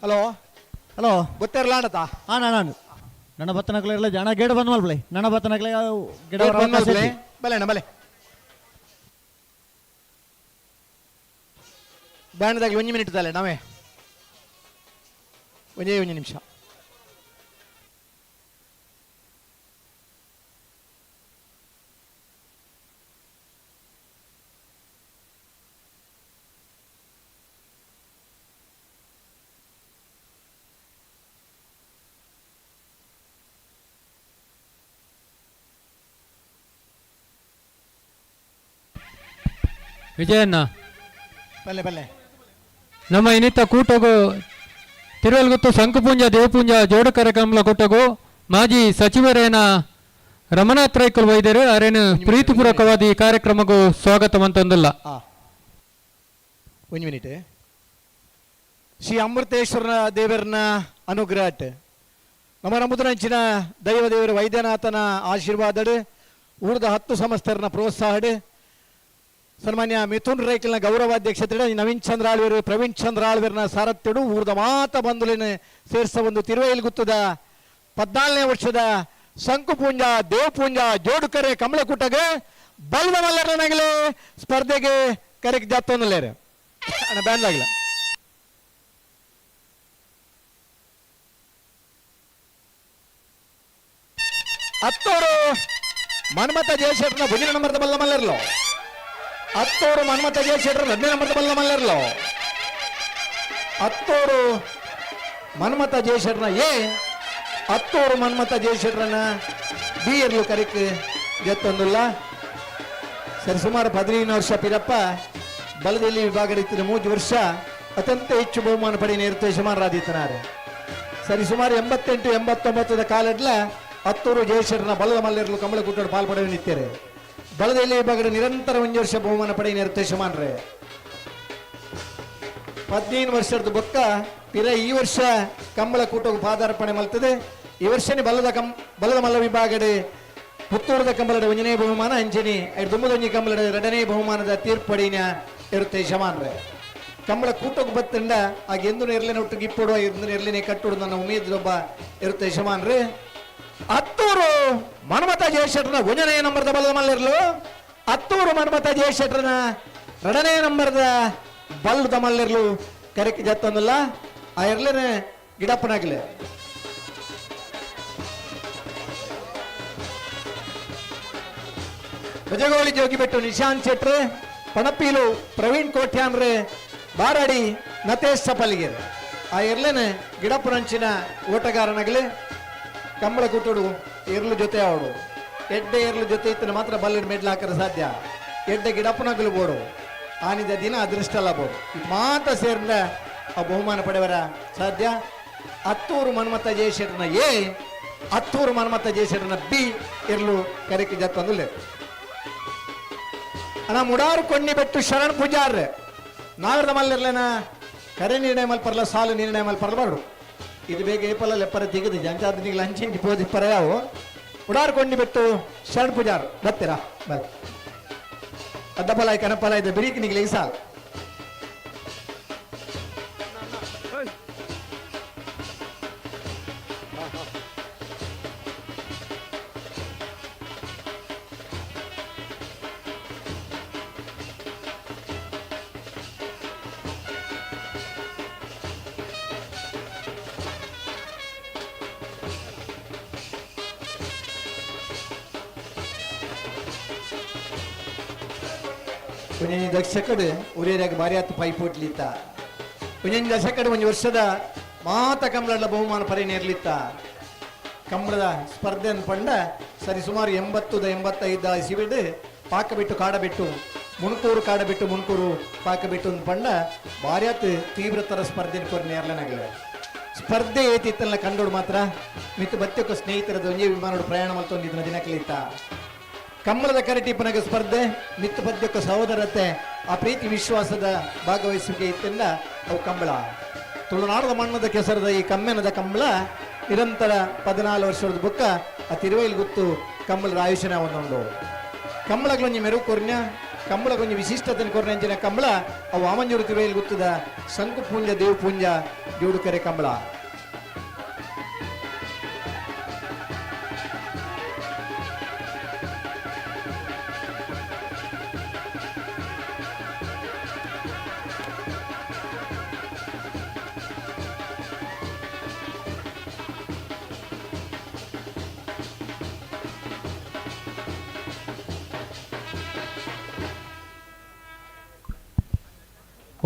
Hello hello, ಗೊತ್ತಿರಲಾಡತಾ? ಹಾ ನಾನು ನನ್ನ ಬತ್ತನಕ್ಲೆ ಇರಲ್ಲ ಜನ ಗೇಟ್ ಬಂದ್ ಮಲ್ಪಲೆ. ನನ್ನ ಬತ್ತನಕ್ಲೆ ಗಿಡ ಬಲೆ ಅಣ್ಣ ಬಲೆ. ಬ್ಯಾಂಡ್ದಾಗ ಒಂಜಿ ಮಿನಿಟ್ ತಲೆ ನಾವೇ ಒಂಜೇ ಒಂಜಿ ನಿಮಿಷ. ವಿಜಯಣ್ಣ ಬಲ್ಲೆ ಬಲ್ಲೆ. ನಮ್ಮ ಇನ್ನಿತ ಕೂಟಗು ತಿರುವಲ್ಗುತ್ತು ಶಂಕುಪೂಂಜ ದೇವಪೂಂಜ ಜೋಡು ಕಾರ್ಯಕ್ರಮದ ಕೂಟಗು ಮಾಜಿ ಸಚಿವರೇನ ರಮನಾಥ್ ರೈಕುಲ್ ವೈದ್ಯರು ಅರೇನು ಪ್ರೀತಿಪೂರ್ವಕವಾದ ಈ ಕಾರ್ಯಕ್ರಮಕ್ಕೂ ಸ್ವಾಗತ ಅಂತಂದಿಲ್ಲ. ಒಂದು ಮಿನಿಟ್. ಶ್ರೀ ಅಮೃತೇಶ್ವರನ ದೇವರನ ಅನುಗ್ರಹ ನಮ್ಮ ನಮ್ಮದರಂಚಿನ ದೈವ ದೇವರ ವೈದ್ಯನಾಥನ ಆಶೀರ್ವಾದಡು ಊರದ 10 ಸಮಸ್ತರನ ಪ್ರೋತ್ಸಾಹಡು ಸನ್ಮಾನ್ಯ ಮಿಥುನ್ ರೈಕಲ್ನ ಗೌರವಾಧ್ಯಕ್ಷತೆ ನವೀನ್ ಚಂದ್ರ ಆಳ್ವೇರು ಪ್ರವೀಣ್ ಚಂದ್ರ ಆಳ್ವೇರ್ನ ಸಾರಥ್ಯಡು ಊರದ ಮಾತ ಬಂಧುಲಿನ ಸೇರಿಸ ಒಂದು ತಿರುವೈಲ್ಗುತ್ತದ 14ನೇ ವರ್ಷದ ಶಂಕುಪೂಂಜ ದೇವಪೂಂಜ ಜೋಡುಕರೆ ಕಮಲಕೂಟಗೆ ಬಲ್ವ ಮಲ್ಲರನಾಗಲೇ ಸ್ಪರ್ಧೆಗೆ ಕರೆಕ್ ಜಾತೊಂದಲೇರು ಅಣ್ಣ ಬ್ಯಾಂಡ್ ಆಗಿಲ್ಲ. ಅತ್ತೋರು ಮನ್ಮಥ ಜಯಶೇಖರನ ಭುಜನ ನಂಬರ್ದ ಬಲ್ಲ ಮಲ್ಲರ್ಲೋ ಅತ್ತೋರು ಮನ್ಮಥ ಜಯಶೇಖರ 2ನೇ ನಂಬರ್ದ ಬಲ್ಲ ಮಲ್ಲರ್ಲೋ ಅತ್ತೋರು ಮನ್ಮಥ ಜಯಶೇಖರನ ಎ ಅತ್ತೋರು ಮನ್ಮಥ ಜಯಶೇಖರನ ಬಿ ಎರ್ಲು ಕರಿಕ್ ಜತ್ತೊಂದುಲ್ಲ. ಸರಿ ಸುಮಾರು 15 ವರ್ಷ ಪಿರಪ್ಪ ಬಲದಲ್ಲಿ ವಿಭಾಗ ರೀತಿಯ 3 ವರ್ಷ ಅತ್ಯಂತ ಹೆಚ್ಚು ಬಹುಮಾನ ಪಡೆಯ ನೇತೃತ್ವ ಯಜಮಾನರಾದಿತ್ತನಾರೆ. ಸರಿ ಸುಮಾರು 88 89 ಕಾಲಡ್ಲ ಅತ್ತೂರು ಜಯಶೇಖರನ ಬಲದ ಮಲ್ಲೆರ್ಲು ಕಮಲಕೂಟಡು ಪಾಲ್ಪಡೆಯ ನಿತ್ಯರೆ. ಬಲದಲ್ಲಿ ವಿಭಾಗದ ನಿರಂತರ 1 ವರ್ಷ ಬಹುಮಾನ ಪಡೆಯ ನೇತೃತ್ವ ಯಜಮಾನರೇ. 15 ವರ್ಷದ ಬೊಕ್ಕ ಪಿರ ಈ ವರ್ಷ ಕಂಬಳ ಕೂಟಕ್ಕೆ ಪಾದಾರ್ಪಣೆ ಮಲ್ತದೆ. ಈ ವರ್ಷನೇ ಬಲದ ಮಲ್ಲ ವಿಭಾಗಡೆ ಪುತ್ತೂರದ ಕಂಬಳದ 1ನೇ ಬಹುಮಾನ ಅಂಜನಿ ದುಮ್ಮದೊಂಜಿ ಕಂಬಳದ 2ನೇ ಬಹುಮಾನದ ತೀರ್ಪಡಿನ ಇರುತ್ತೆ ಯಜಮಾನ್ರೆ. ಕಂಬಳ ಕೂಟಕ್ಕೆ ಬತ್ತಂಡ ಆಗ ಎಂದು ನೆರ್ಲಿನ ಒಟ್ಟು ಗಿಪ್ಪುಡುವ ಎಂದು ನೆರ್ಲಿನೇ ಕಟ್ಟುಡು ನನ್ನ ಉಮೇದೊಬ್ಬ ಇರುತ್ತೆ ಯಜಮಾನ್ರೆ. ಅತ್ತೂರು ಮನ್ಮಥ ಜಯಶೆಟ್ಟರನ 1ನೇ ನಂಬರ್ದ ಬಲದ ಮಲ್ಲಿರ್ಲು ಅತ್ತೂರು ಮನ್ಮಥ ಜಯಶೆಟ್ಟರನ 2ನೇ ನಂಬರ್ದ ಬಲ್ಲದ ಮಲ್ಲಿರ್ಲು ಕರೆಕ್ ಜತ್ತೊಂದಲ್ಲ ಆ ಎರ್ಲೇನೆ ಗಿಡಪ್ಪನಾಗಲಿ. ಭಜಗೋಳಿ ಜೋಗಿಬೆಟ್ಟು ನಿಶಾಂತ್ ಶೆಟ್ರೆ ಪಣಪೀಲು ಪ್ರವೀಣ್ ಕೋಟ್ಯಾನ್ರೆ ಬಾರಾಡಿ ನತೇಶ್ ಸಪಲಿಗೆ ಆ ಎರ್ಲೇನೆ ಗಿಡಪ್ಪನಂಚಿನ ಓಟಗಾರನಾಗಲಿ. ಕಂಬಳ ಕೂಟಡು ಎರ್ಲು ಜೊತೆ ಅವಡು ಎಡ್ಡೆ ಎರ್ಲು ಜೊತೆ ಇತ್ತನ ಮಾತ್ರ ಬಲ್ಲಿನ ಮೆಡ್ಲು ಹಾಕಲು ಸಾಧ್ಯ. ಎಡ್ಡೆ ಗಿಡಪ್ಪನಾಗಲು ಬೋಡು ಆನಿದ ದಿನ ಅದೃಷ್ಟ ಬೋಡು ಮಾತ ಸೇರ್ಲ ಆ ಬಹುಮಾನ ಪಡೆವರ ಸಾಧ್ಯ. ಅತ್ತೂರು ಮನ್ಮಥ ಜಯಶೇಖರನ ಎ ಅತ್ತೂರು ಮನ್ಮಥ ಜಯಶೇಖರನ ಬಿ ಎರ್ಲು ಕರೆಕ್ ಜತ್ತೊಂದುಲ್ಲೆ. ಅಣ್ಣ ಮುಡಾರು ಕೊಂಡಿ ಬೆಟ್ಟು ಶರಣ್ ಪೂಜಾರ್ ನಾವಿರದ ಮಲ್ಲಿರ್ಲೇನ ಕರೆ ನಿರ್ಣಯ ಮಲ್ಪರ್ಲ ಸಾಲು ನಿರ್ಣಯ ಮಲ್ಪರ್ಲ ಬರಡು ಇದು ಬೇಗ ಏಪಲ್ಲ ಲೆಪ್ಪರ ತೆಗೆದು ಜಂಚಾದ ನೀವು ಲಂಚಿಂಗ್ ಪೋದಿ ಪರಯಾವು ಉಡಾರು ಕೊಂಡಿ ಬಿಟ್ಟು ಶರಣ್ ಪೂಜಾರ್ ಬರ್ತೀರಾ ಬರ್ ಅಡ್ಡಪಲಾಯ್ ಕನಪಲ ಇದೆ ಬಿರಿಕ್ ನಿಗ್ಲಿ ಸಾಲು. ಒಂಜೊಂಜಿ ದಶಕಡ್ ಉರಿಯರಾಗ ಭಾರಿ ಆತು ಪೈಪೋಟ್ಲಿತ್ತ ಒಂಜೊಂಜಿ ದಶಕಡ್ ಒಂಜಿ ವರ್ಷದ ಮಾತ ಕಂಬಳದ ಬಹುಮಾನ ಪರಿನೇರ್ಲಿತ್ತ ಕಂಬಳದ ಸ್ಪರ್ಧೆ ಪಂಡ ಸರಿ ಸುಮಾರು 80 85 ಇಸಿಬಿಡ್ ಪಾಕ ಬಿಟ್ಟು ಕಾಡ ಬಿಟ್ಟು ಮುಣಕೂರು ಕಾಡ ಬಿಟ್ಟು ಮುಣಕೂರು ಪಾಕ ಬಿಟ್ಟು ಪಂಡ ಭಾರಿ ಆತು ತೀವ್ರತರ ಸ್ಪರ್ಧೆ ಕೊರ್ನೇರ್ಲನಾಗಲ ಸ್ಪರ್ಧೆ ಏತಿತ್ತಲ್ಲ ಕಂಡೋಡು ಮಾತ್ರ ಮಿತ್ತು ಬತ್ತಕ್ಕ ಸ್ನೇಹಿತರದ ಒಂಜಿ ವಿಮಾನೋಡು ಪ್ರಯಾಣ ಮಲ್ತೊಂದಿದ್ದನ ದಿನಕಲಿತ್ತ ಕಮ್ಮಲದ ಕರಟಿಪನಗ ಸ್ಪರ್ಧೆ ಮಿತ್ತು ಪದ್ಯಕ್ಕ ಸಹೋದರತೆ ಆ ಪ್ರೀತಿ ವಿಶ್ವಾಸದ ಭಾಗವಹಿಸುವಿಕೆ ಇತ್ತಿಂದ ಅವು ಕಂಬಳ ತುಳುನಾಡದ ಮಣ್ಣದ ಕೆಸರದ ಈ ಕಮ್ಮೆನದ ಕಂಬಳ ನಿರಂತರ 14 ವರ್ಷದ ಬುಕ್ಕ ಆ ತಿರುವೈಲ್ ಗುತ್ತು ಕಂಬಳದ ಆಯುಷನ ಒಂದೊಂದು ಕಂಬಳಗಳೊಂಜಿ ಮೆರುಗು ಕೊರ್ನ್ಯ ಕಂಬಳಗೊಂಜಿ ವಿಶಿಷ್ಟತೆಯನ್ನು ಕೊರ್ನಂಚಿನ ಕಂಬಳ ಅವು ವಾಮಂಜೂರು ತಿರುವೈಲ್ ಗುತ್ತದ ಶಂಕು ಪೂಂಜ ದೇವ್ ಪೂಂಜ ಜೋಡುಕರೆ ಕಂಬಳ.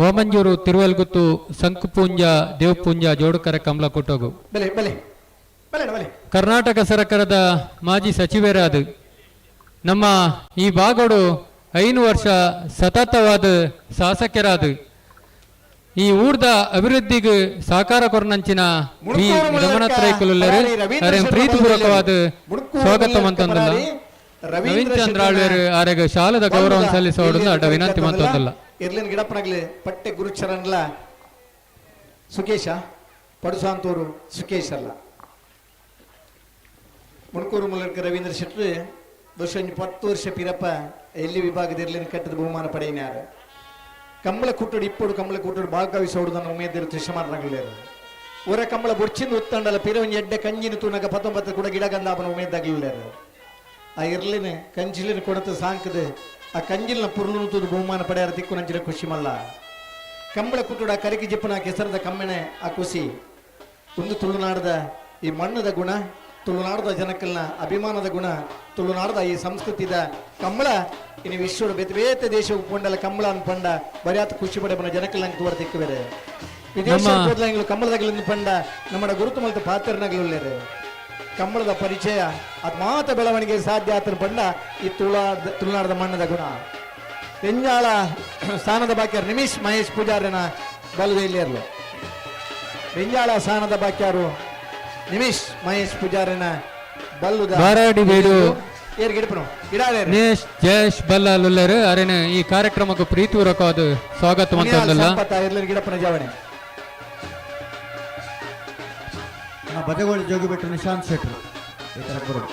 ಓಮಂಜೂರು ತಿರುವೆಲ್ಗುತ್ತು ಸಂಕುಪೂಂಜ ದೇವಪೂಂಜ ಜೋಡುಕರೆ ಕಮಲ ಕೊಟ್ಟೋಗು. ಬಲೆ ಬಲೆ ಬಲೆ ಬಲೆ. ಕರ್ನಾಟಕ ಸರ್ಕಾರದ ಮಾಜಿ ಸಚಿವರಾದ ನಮ್ಮ ಈ ಭಾಗಡು 5 ವರ್ಷ ಸತತವಾದ ಶಾಸಕರಾದ ಈ ಊರ್ದ ಅಭಿವೃದ್ಧಿಗೆ ಸಹಕಾರ ಕೊರನಂಚಿನ ವಿ ರಮಣಾಥ್ ರೈಕುಲುಲ್ಲೇರು ಪ್ರೀತಿಪೂರ್ವಕವಾದ ಸ್ವಾಗತ ಮಂತಂದಲ್ಲ. ನವೀನ್ ಚಂದ್ರ ಆಳ್ವೇರು ಆರೆಗ ಶಾಲದ ಗೌರವ ಸಲ್ಲಿಸೋಡು ಅಡ್ಡ ವಿನಂತಿ ಮಂತಂದಲ್ಲ. ಇರ್ಲಿನ ಗಿಡಪ್ಪನಾಗ್ಲಿ ಪಟ್ಟೆ ಗುರುಚರನ್ಲ ಸುಕೇಶ ಪಡುಸಾಂತೂರು ಸುಕೇಶ್ ಅಲ್ಲ. ಮುಣಕೂರು ಮೂಲಕ ರವೀಂದ್ರ ಶೆಟ್ರು ವರ್ಷ 10 ವರ್ಷ ಪಿರಪ್ಪ ಎಲ್ಲಿ ವಿಭಾಗದ ಇರ್ಲಿನ ಕಟ್ಟದ ಬಹುಮಾನ ಪಡೆಯಿನಾರು. ಕಂಬಳ ಕೂಟೋಡು ಇಪ್ಪಡು ಕಂಬಳ ಕೂಟೋಡು ಭಾಗವಹಿಸೋಡು ಉಮೇದಿರು ತುಷಮಾರನಾಗಲೇರು. ಊರ ಕಂಬಳ ಬುರ್ಚಿಂದ ಉತ್ತಂಡಲ ಪಿರವನ್ ಎಡ್ಡೆ ಕಂಜಿನ ತೂನಗ 19 ಕೂಡ ಗಿಡಗಂದಾಪನ ಉಮೇದಾಗಲಿಲ್ಲಾರು. ಆ ಇರ್ಲಿನ ಕಂಜಿಲಿನ ಕೊಡತ ಸಾಂಕದ ಆ ಕಂಜಿಲಿನ ಪುರ್ಲುನು ತೂದು ಬಹುಮಾನ ಪಡೆಯಾರ ದಿಕ್ಕು ನಂಚಿನ ಖುಷಿ ಮಲ್ಲ. ಕಂಬಳ ಕುಟುಡ ಕರಿಕಿ ಜಿಪ್ಪನ ಕೆಸರದ ಕಮ್ಮೆನೆ ಆ ಖುಷಿ ಒಂದು ತುಳುನಾಡದ ಈ ಮಣ್ಣದ ಗುಣ, ತುಳುನಾಡದ ಜನಕ್ಕಲ್ನ ಅಭಿಮಾನದ ಗುಣ, ತುಳುನಾಡದ ಈ ಸಂಸ್ಕೃತಿದ ಕಂಬಳ ಇನ್ನು ವಿಶ್ವದ ಬೇತೆ ಬೇತೆ ದೇಶ ಉಪ್ಪೊಂಡಲ ಕಂಬಳ ಅನ್ಪಂಡ ಬರಿಯಾತ ಖುಷಿ ಪಡೆ ಜನಕ್ಕಲ್ ನಂಗೆ ತೋರ ತಿಕ್ಕು ಬೇರೆ ವಿದೇಶ ಕಂಬಳದಾಗಲಿಂದ ಪಂಡ ನಮ್ಮ ಗುರುತು ಮಲ್ತ ಪಾತ್ರನಾಗಲಿಲ್ಲೇರೆ. ಕಂಬಳದ ಪರಿಚಯ ಅದು ಮಾತ ಬೆಳವಣಿಗೆ ಸಾಧ್ಯ ಆತನ ಪಂಡ ಈ ತುಳುನಾಡದ ಮಣ್ಣದ ಗುಣ. ಬೆಂಜಾಳ ಸ್ಥಾನದ ಬಾಕಿಯಾರು ನಿಮಿಷ್ ಮಹೇಶ್ ಪೂಜಾರನ ಬಲದಲ್ಲಿರಲು. ಬೆಂಜಾಳ ಸ್ಥಾನದ ಬಾಕಿಯಾರು ನಿಮಿಷ್ ಮಹೇಶ್ ಪೂಜಾರನ ಬಲ್ಲುದ ಜಯೇಶ್ ಬಲ್ಲಾಲುಲ್ಲೇರು ಅರೇನು ಈ ಕಾರ್ಯಕ್ರಮಕ್ಕೆ ಪ್ರೀತಿಪೂರ್ವಕವಾದ ಸ್ವಾಗತ ಮಂತಂದಲ್ಲ. ಗಿಡಪ್ಪನ ಜಾವಣೆ ಬಜಗೋಳಿ ಜೋಗಿಬೆಟ್ಟು ನಿಶಾಂತ್ ಶೆಟ್ರು ಈ ಥರ ಬರೋದು.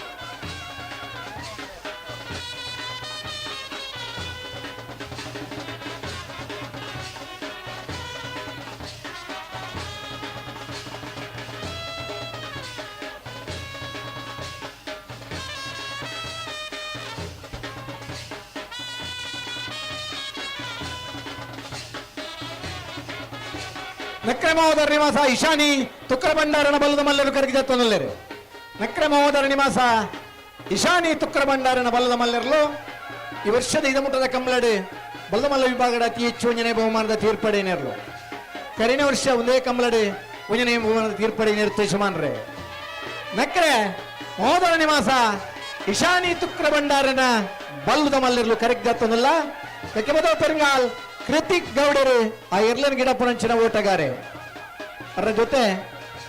ನಕ್ರಮೋದರ ನಿವಾಸ ಇಶಾನಿ ತುಕ್ರ ಭಂಡಾರನ ಬಲದ ಮಲ್ಲರು ಕರಗಿದತ್ತೊಂದಲ್ಲೇರು. ನಕ್ರಮೋದರ ನಿವಾಸ ಇಶಾನಿ ತುಕ್ರ ಭಂಡಾರನ ಬಲದ ಮಲ್ಲರಲು ಈ ವರ್ಷದ ಇದಮುಟ್ಟದ ಕಂಬಳಡು ಬಲದ ಮಲ್ಲ ವಿಭಾಗದ ಅತಿ ಹೆಚ್ಚು ಒಂಜನೇ ಬಹುಮಾನದ ತೀರ್ಪಡೇನೇರ್ಲು. ಕರಿನ ವರ್ಷ ಒಂದೇ ಕಂಬಳಡು ಒಂಜನೇ ಬಹುಮಾನದ ತೀರ್ಪಡೆ ನೇರ್ತು ಯಜಮಾನ್ರೆ. ನಕ್ರೆ ಮಹೋದರ ನಿವಾಸ ಇಶಾನಿ ತುಕ್ರ ಭಂಡಾರನ ಬಲ್ಲದ ಮಲ್ಲರ್ಲು ಕರಗಿದತ್ತೊಂದಲ್ಲ. ಕಕ್ಕೆಬದೋ ಪೆರಂಗಾಲ್ ಕೃತಿಕ್ ಗೌಡರು ಆ ಎರ್ಲನ್ ಗಿಡಪ್ಪನಂಚಿನ ಓಟಗಾರೆ. ಅದರ ಜೊತೆ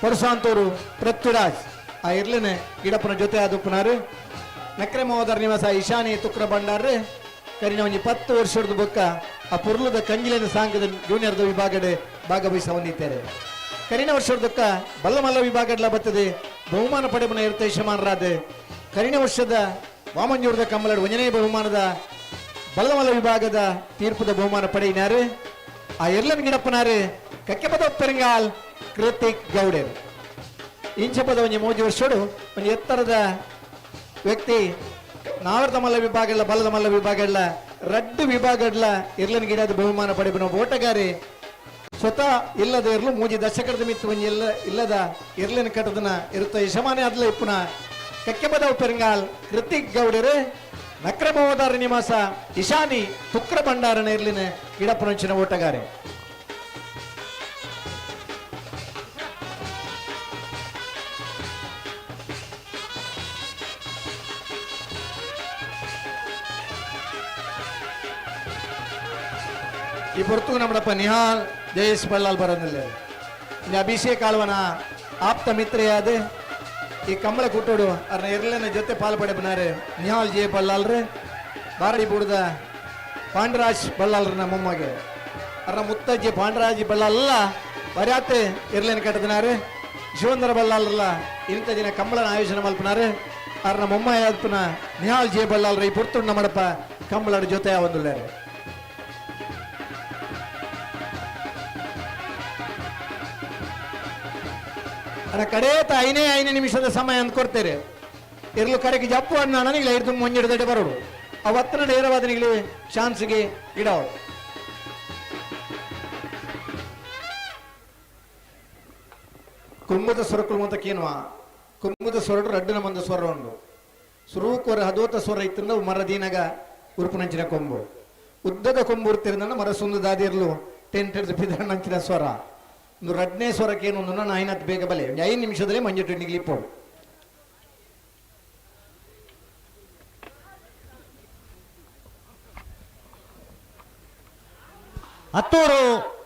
ಪರಶಾಂತೂರು ಪೃಥ್ವಿರಾಜ್ ಆ ಎರ್ಲನ್ ಗಿಡಪ್ಪನ ಜೊತೆ ಆದುಪ್ಪನಾರು. ನಕ್ರೆ ಮಹೋದರ ನಿವಾಸ ಇಶಾನಿ ತುಕ್ರ ಭಂಡಾರ ಕರಿನ ಒಂಜಿ 10 ವರ್ಷದ ಬೊಕ್ಕ ಆ ಪುರ್ಲದ ಕಂಜಿಲಿನ ಸಾಂಗದ ಜೂನಿಯರ್ದ ವಿಭಾಗದ ಭಾಗವಹಿಸ ಹೊಂದಿದ್ದಾರೆ. ಕರಿನ ವರ್ಷದ ಬಲ್ಲಮಲ್ಲ ವಿಭಾಗಡ್ಲ ಬರ್ತದೆ ಬಹುಮಾನ ಪಡೆಬನ ಇರ್ತ ಯಜಮಾನರಾದ ಕರಿನ ವರ್ಷದ ವಾಮಂಜೂರದ ಕಂಬಳಡು ಒಂಜನೇ ಬಹುಮಾನದ ಬಲ್ಲಮಲ್ಲ ವಿಭಾಗದ ತೀರ್ಪುದ ಬಹುಮಾನ ಪಡೆಯಿನಾರು ಆ ಎರ್ಲನ್ ಗಿಡಪ್ಪನಾರು ಕಕ್ಕೆಪದ ಪೆರಂಗಾಲ್ ಕೃತಿಕ್ ಗೌಡರು. ಇಂಚಪದ ಒಂಜಿ 3 ವರ್ಷಡು ಒಂದು ಎತ್ತರದ ವ್ಯಕ್ತಿ ನಾವರದ ಮಲ್ಲ ವಿಭಾಗ ಇಲ್ಲ ಬಲ್ಲದ ಮಲ್ಲ ವಿಭಾಗ ಇಲ್ಲ ರಡ್ಡು ವಿಭಾಗ ಇಲ್ಲ ಎರ್ಲನ್ ಗಿಡದ ಬಹುಮಾನ ಪಡೆಬನ ಓಟಗಾರಿ ಸ್ವತಃ ಇಲ್ಲದ ಇರಲು 3 ದಶಕದ ಮಿತ್ತು ಒಂಜಿ ಇಲ್ಲ ಇಲ್ಲದ ಎರ್ಲನ್ ಕಟ್ಟದನ ಇರುತ್ತ ಯಜಮಾನ ಅದ್ಲ ಇಪ್ಪುನ ಕಕ್ಕೆಪದ ಪೆರಂಗಾಲ್ ಕೃತಿಕ್ ಗೌಡರು ನಕ್ರಮೋದರ ನಿವಾಸ ಇಶಾನಿ ತುಕ್ರ ಭಂಡಾರನ ಇರ್ಲಿನ ಗಿಡಪ್ಪನಂಚಿನ ಓಟಗಾರೆ. ಈ ಪೊರ್ತು ನಮ್ಮಡಪ್ಪ ನಿಹಾಲ್ ಜಯೇಶ್ ಬಳ್ಳಾಲ್ ಬರೋದಿಲ್ಲ. ಇಲ್ಲಿ ಅಭಿಷೇಕ್ ಆಳ್ವನ ಆಪ್ತ ಮಿತ್ರೆಯಾದ ಈ ಕಂಬಳ ಕೂಟೋಡು ಅವ್ರನ್ನ ಎರ್ಲನ ಜೊತೆ ಪಾಲ್ಪಡೆ ಬನಾರೆ ನಿಹಾಲ್ ಜೆ ಬಳ್ಳಾಲ್ರು ಬಾರಡಿ ಬೂಡದ ಪಾಂಡರಾಜ್ ಬಳ್ಳಾಲ್ರನ್ನ ಮೊಮ್ಮಗೆ ಅವ್ರನ್ನ ಮುತ್ತಜ್ಜಿ ಪಾಂಡರಾಜ್ ಬಳ್ಳಾಲ ಬರ್ಯಾತೆ ಎರ್ಲೇನ ಕಟ್ಟದನಾರು. ಶಿವಂದರ ಬಳ್ಳಾಲ್ರಲ್ಲ ಇಂಥ ದಿನ ಕಂಬಳನ ಆಯೋಜನೆ ಮಲ್ಪನಾರು ಅವ್ರನ್ನ ಮೊಮ್ಮಯ್ಯಪ್ಪನ ನಿಹಾಲ್ ಜೆ ಬಳ್ಳಾಲ್ರ ಈ ಪುರ್ತುಂಡ ಮಡಪ ಕಂಬಳದ ಜೊತೆ ಒಂದುಲ್ಲಾರೆ. ಅನ್ನ ಕಡೇತ 5 ನಿಮಿಷದ ಸಮಯ ಅಂತ ಕೊಡ್ತೇವೆ. ಇರ್ಲು ಕಡೆಗೆ ಜಪ್ಪು ಅನ್ನ ನನಗೆ ಐದು ಮುಂಜಿಡದಡೆ ಬರೋಡು ಅವತ್ತನ ನೇರವಾದ ನಿಗಲಿ ಚಾನ್ಸ್ಗೆ ಇಡವಳು. ಕುಂಬದ ಸ್ವರಕುಲು ಅಂತ ಕೇನುವ ಕುಂಬದ ಸ್ವರಡು ರಡ್ಡಿನ ಮಂದ ಸ್ವರ ಉಂಡು ಸುರೂಕೊರ ಹದೋತ ಸ್ವರ ಇತ್ತಿಂದ ಮರದೀನಗ ಉರುಪುನಂಚಿನ ಕೊಂಬು ಉದ್ದದ ಕೊಂಬು ಉರ್ತಿರಂದ ಮರ ಸುಂದ ದಾದಿರ್ಲು ಟೆಂಟ್ ಪಿದಣ್ಣಂಚಿನ ಸ್ವರ ಒಂದು ರಡ್ನೇ ಸ್ವರಕ್ಕೆ ಏನು ಒಂದು ನಾನು ಐನತ್ತು ಬೇಗ ಬಲೆ ಒಂದು 5 ನಿಮಿಷದಲ್ಲೇ ಮಂಜು ನಿಗ್ಲಿಪ್ಪೋಡು. ಹತ್ತೂರು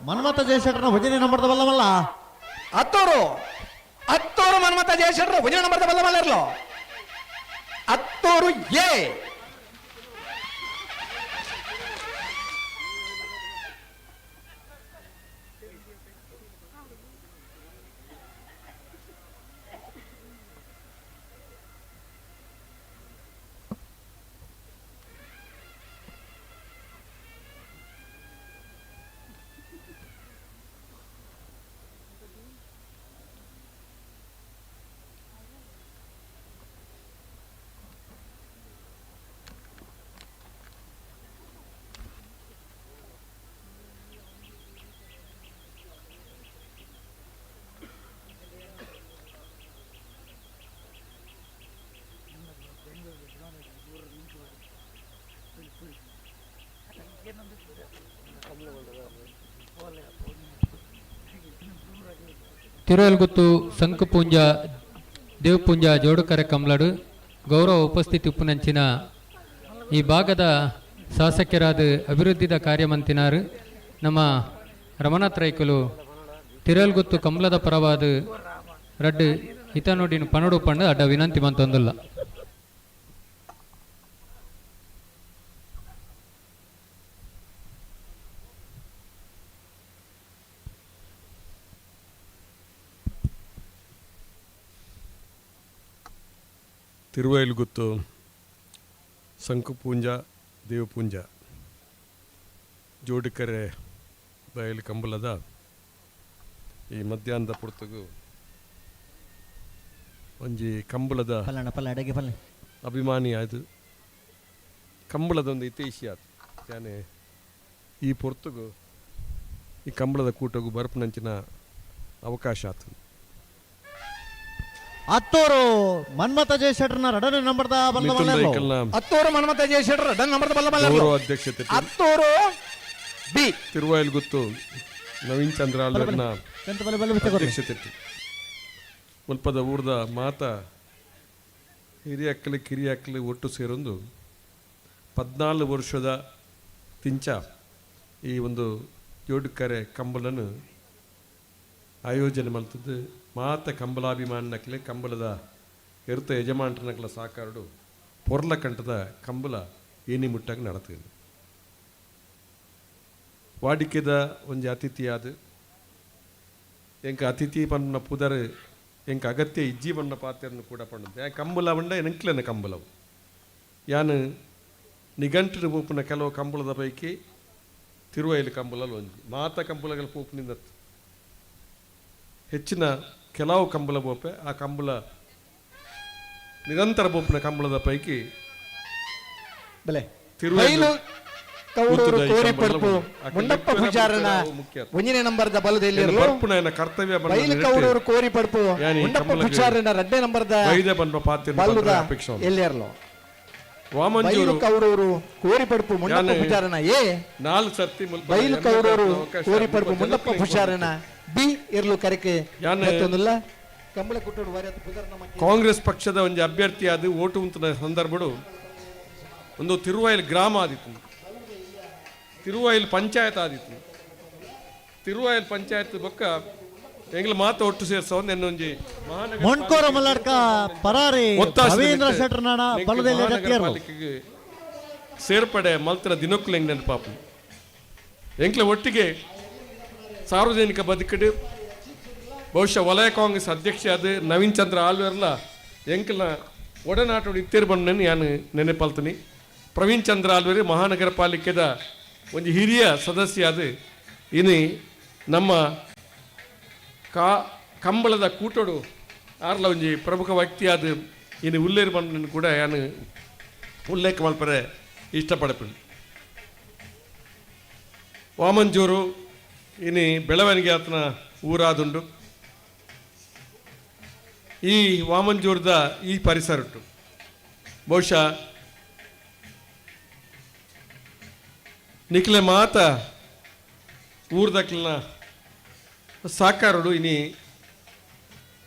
ಮನ್ಮಥ ಜಯಶೆಟ್ಟರನ ಭಜನೆ ನಂಬರ್ದ ಬಲ್ಲಮಲ್ಲ. ಹತ್ತೂರು ಹತ್ತೂರು ಮನ್ಮಥ ಜಯಶೆಟ್ಟರು ಭಜನೆ ನಂಬರ್ದ ಬಲ್ಲಮಲ್ಲರ್ಲೋ. ಹತ್ತೂರು ಎ ತಿರುವಲ್ಗುತ್ತು ಸಂಕುಪೂಂಜ ದೇವಪೂಂಜ ಜೋಡುಕರೆ ಕಮ್ಲಡು ಗೌರವ ಉಪಸ್ಥಿತಿ ಉಪ್ಪುನಂಚಿನ ಈ ಭಾಗದ ಶಾಸಕರಾದ ಅಭಿವೃದ್ಧಿದ ಕಾರ್ಯಮಂತಿನಾರು ನಮ್ಮ ರಮನಾಥ್ ರೈಕುಲು ತಿರುವಲ್ಗುತ್ತು ಕಮ್ಲದ ಪರವಾದ ರಡ್ಡು ಹಿತನುಡಿನ ಪನಡು ಪಂಡು ಅಡ್ಡ ವಿನಂತಿ ಮಂತೊಂದುಲ್ಲ. ತಿರುವೈಲುಗುತ್ತು ಸಂಕುಪೂಂಜ ದೇವಪೂಂಜ ಜೋಡಿಕೆರೆ ಬಯಲು ಕಂಬಲದ ಈ ಮಧ್ಯಾಹ್ನದ ಪುರ್ತಗು ಒಂಜಿ ಕಂಬಳದ ಅಭಿಮಾನಿ ಆಯ್ತು. ಕಂಬಳದ ಒಂದು ಇತಿಹಾಸ ಆಯ್ತು. ಯಾನೆ ಈ ಪೊರ್ತುಗು ಈ ಕಂಬಳದ ಕೂಟಗು ಬರಪನಂಚಿನ ಅವಕಾಶ ಆತು. ಹತ್ತೂರು ಮನ್ಮಥ ಜಯಶೆಟ್ಟರ್ನ ರಡನೆ ನಂಬರ್ದ ಬಲ್ಲ. ಹತ್ತೂರು ಮನ್ಮಥ ಜಯಶೆಟ್ಟರ್ ರಡನೆ ನಂಬರ್ದ ಬಲ್ಲ ಬಲ್ಲ. ಗೌರವ ಅಧ್ಯಕ್ಷತೆ ಹತ್ತೂರು ಬಿ ತಿರುವಾಯಿಲ್ಗುತ್ತು ನವೀನ್ ಚಂದ್ರ ಆಳ್ವರ್ನ ಅಧ್ಯಕ್ಷತೆ. ಮುಲ್ಪದ ಊರ್ದ ಮಾತ ಹಿರಿಯಕ್ಕಲು ಕಿರಿಯಕ್ಕಲು ಒಟ್ಟು ಸೇರೊಂದು 14 ವರ್ಷದ ತಿಂಚ ಈ ಒಂದು ಜೋಡುಕರೆ ಕಂಬಲನ್ನು ಆಯೋಜನೆ ಮಾಡ್ತದ್ದು. ಮಾತ ಕಂಬಲಾಭಿಮಾನಕ್ಲೆ ಕಂಬಲದ ಎರ್ತ ಯಜಮಾನ್ರನಕ್ಲ ಸಾಕಾರಡು ಪೊರ್ಲ ಕಂಠದ ಕಂಬಲ ಏನಿ ಮುಟ್ಟಾಗಿ ನಡತಿದೆ. ವಾಡಿಕೆದ ಒಂಜಿ ಅತಿಥಿಯಾದ ಎಂಕ ಅತಿಥಿ ಪನ್ನ ಪುದರ್ ಎಂಕ ಅಗತ್ಯ ಇಜ್ಜಿ ಬಣ್ಣ ಪಾತ್ರನ್ನು ಕೂಡ ಪಣ್ಣದು. ಯಾ ಕಂಬಲ ಬಂಡ ಎಂಕ್ಲೆನ ಕಂಬಲವು ಯಾನು ನಿಘಂಟಿನ ಪೂಪುನ ಕೆಲವು ಕಂಬಳದ ಪೈಕಿ ತಿರುವೈಲು ಕಂಬಲಲ್ಲಿ ಒಂಜಿ ಮಾತ ಕಂಬಲಗಳ ಪೂಪಿನಿಂದ ಹೆಚ್ಚಿನ ಕೆಲವು ಕಂಬಳ ಬೋಪೆ ಆ ಕಂಬಳ ನಿರಂತರ ಬೋಪಿನ ಕಂಬಳದ ಪೈಕಿ ತಿರುವೈಲು ಕೌಡೂರು ಕೋರಿಪಡ್ಪು ಮುಂಡಪ್ಪ ಪೂಜಾರನ ಒಂದನೇ ನಂಬರ್ದ ಬಲದಲ್ಲಿ ಕರ್ತವ್ಯ ಬೈಲು ಕೌಡೂರು ಕೋರಿಪಡ್ಪು ಮುಂಡಪ್ಪ ಪೂಜಾರನ ಎರಡನೇ ನಂಬರ್ದ ಬಲದ ಎಲ್ಲಿರಲು ವಾಮಂಜೂರು ಕೌಡೂರು ಕೋರಿಪಡ್ಪು ಮುಂಡಪ್ಪ ಪೂಜಾರನ ಎ 4 ಸರ್ತಿ ಬೈಲು ಕೌಡೂರು ಕೋರಿಪಡ್ಪು ಮುಂಡಪ್ಪ ಪೂಜಾರನ ಬಿ ಇರ್ಲು ಕರೆಕೆ ಮತ್ತೊಂದಿಲ್ಲ ಕಂಬಳ ಕುಟ್ಟೋಡು ಕಾಂಗ್ರೆಸ್ ಪಕ್ಷದ ಒಂದು ಅಭ್ಯರ್ಥಿಯಾದ ಓಟು ಉಂತಿನ ಸಂದರ್ಭಡು ಒಂದು ತಿರುವೈಲ್ ಗ್ರಾಮ ಆದಿತ್ತು, ತಿರುವೈಲ್ ಪಂಚಾಯತ್ ಆದಿತ್ತು. ತಿರುವೈಲ್ ಪಂಚಾಯತ್ ಬೊಕ್ಕ ಎಂಗ್ಲ ಮಾತು ಒಟ್ಟು ಸೇರ್ಸೋ ನೆನ್ನೊಂಜಿ ಮೊಣ್ಕೋರ ಮಲ್ಲಡ್ಕ ಪರಾರಿ ರವೀಂದ್ರ ಶೆಟ್ಟರ್ನಾಡ ಬಲದಲ್ಲಿ ಪಾಲಿಕೆಗೆ ಸೇರ್ಪಡೆ ಮಲ್ತಿನ ದಿನಕ್ಕೂ ಹೆಂಗ್ ನೆನಪಾಪ ಎಂಕ್ಲ ಒಟ್ಟಿಗೆ ಸಾರ್ವಜನಿಕ ಬದುಕಡು ಬಹುಶಃ ವಲಯ ಕಾಂಗ್ರೆಸ್ ಅಧ್ಯಕ್ಷ ಅದು ನವೀನ್ ಚಂದ್ರ ಆಳ್ವೆರ್ಲ ಎಂಕ್ಲ ಒಡನಾಟೋಡು ಇತ್ತೇರು ಬಂದ ನಾನು ನೆನಪಾಲ್ತೀನಿ. ಪ್ರವೀಣ್ ಚಂದ್ರ ಆಳ್ವೇರು ಮಹಾನಗರ ಪಾಲಿಕೆದ ಒಂದು ಹಿರಿಯ ಸದಸ್ಯ ಅದು ಇನ್ನು ನಮ್ಮ ಕಂಬಳದ ಕೂಟೋಡು ಆರ್ಲ ಒಂಜಿ ಪ್ರಮುಖ ವ್ಯಕ್ತಿ ಅದು ಇನ್ನು ಉಲ್ಲೇರು ಬಂದ ಕೂಡ ನಾನು ಉಲ್ಲೇಖ ಮಲ್ಪರೆ ಇಷ್ಟಪಡಪಿನಿ. ವಾಮಂಜೂರು ಇನಿ ಬೆಳವಣಿಗೆ ಆತನ ಊರಾದುಂಡು. ಈ ವಾಮಂಜೂರದ ಈ ಪರಿಸರ ಉಂಟು ಬಹುಶಃ ನಿಖಲೆ ಮಾತ ಊರ್ದಕ್ಲಿನ ಸಾಕಾರುಡು ಇನಿ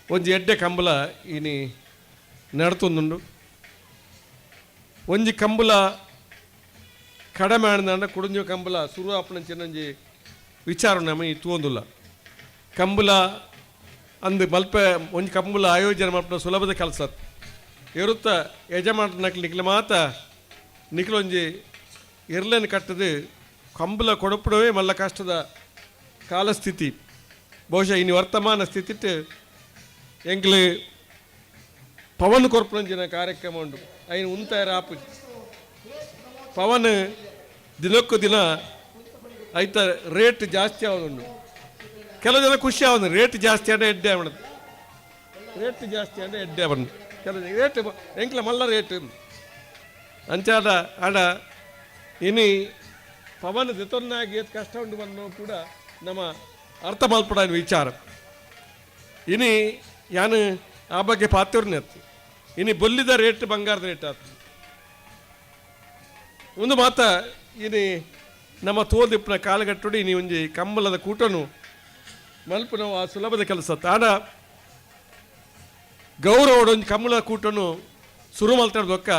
ಒಂಜಿ ಎಡ್ಡೆ ಕಂಬಳ ಇನಿ ನಡತೊಂದುಂಡು. ಒಂಜಿ ಕಂಬಳ ಕಡಮೆ ಆಂಡ ಕುಡುಂಜ ಕಂಬಳ ಸುರು ಆಪುನ ಚಿನ್ನೊಂಜಿ ವಿಚಾರ ನಮ ಈ ತೂವೊಂದುಲ್ಲ. ಕಂಬಳ ಅಂದು ಮಲ್ಪೆ ಒಂಜಿ ಕಂಬಳ ಆಯೋಜನೆ ಮಲ್ಪುನ ಸುಲಭದ ಕೆಲಸ ಇರುತ್ತ ಯಜಮಾನಕ್ಲು ನಿಕ್ಲೆ ಮಾತ ನಿಕ್ಲೊಂಜಿ ಇರ್ಲೇನು ಕಟ್ಟದು ಕಂಬಳ ಕೊಡಪಡವೇ ಮಲ್ಲ ಕಷ್ಟದ ಕಾಲಸ್ಥಿತಿ. ಬಹುಶಃ ಇನ್ನು ವರ್ತಮಾನ ಸ್ಥಿತಿಟ್ಟು ಎಂಕ್ಲು ಪವನ್ ಕೊರ್ಪುನಂಚಿನ ಕಾರ್ಯಕ್ರಮ ಉಂಡು ಐನು ಉಂತಾಯರ ಆಪುಜಿ. ಪವನ್ ದಿನಕ್ಕೂ ದಿನ ಐತ ರೇಟ್ ಜಾಸ್ತಿ ಆವದುಂಡು. ಕೆಲವು ಜನ ಖುಷಿ ಆವದು ರೇಟ್ ಜಾಸ್ತಿ ಅಂದರೆ ಎಡ್ಡೆ ಅವಣದು, ರೇಟ್ ಜಾಸ್ತಿ ಅಂದರೆ ಎಡ್ಡೆ ಅವನು ಕೆಲವು ರೇಟ್ ಎಂಕ್ಲ ಮಲ್ಲ ರೇಟ್ ಅಂಚಾದ ಆಡ ಇನಿ ಪವನ್ ದಿತೊನ್ನಾಗಿ ಏತ್ ಕಷ್ಟ ಉಂಡು ಬಂದು ಕೂಡ ನಮ್ಮ ಅರ್ಥ ಮಲ್ಪಡ ವಿಚಾರ. ಇನಿ ಯಾನು ಆ ಬಗ್ಗೆ ಪಾತ್ಯೂರ್ನೆ ಅತ್ತು ಇನಿ ಬೊಲ್ಲಿದ ರೇಟ್ ಬಂಗಾರದ ರೇಟ್ ಆತು ಒಂದು ಮಾತ. ಇನಿ ನಮ್ಮ ತೋದಿಪ್ಪನ ಕಾಲಗಟ್ಟುಡಿ ಇನಿ ಒಂಜಿ ಕಂಬಳದ ಕೂಟನು ಮಲ್ಪು ನಾವು ಆ ಸುಲಭದ ಕೆಲಸ ಆಡ ಗೌರವಡ ಒಂಜಿ ಕಂಬಳದ ಕೂಟನು ಸುರು ಮಲ್ತಾಡ ದೊಕ್ಕ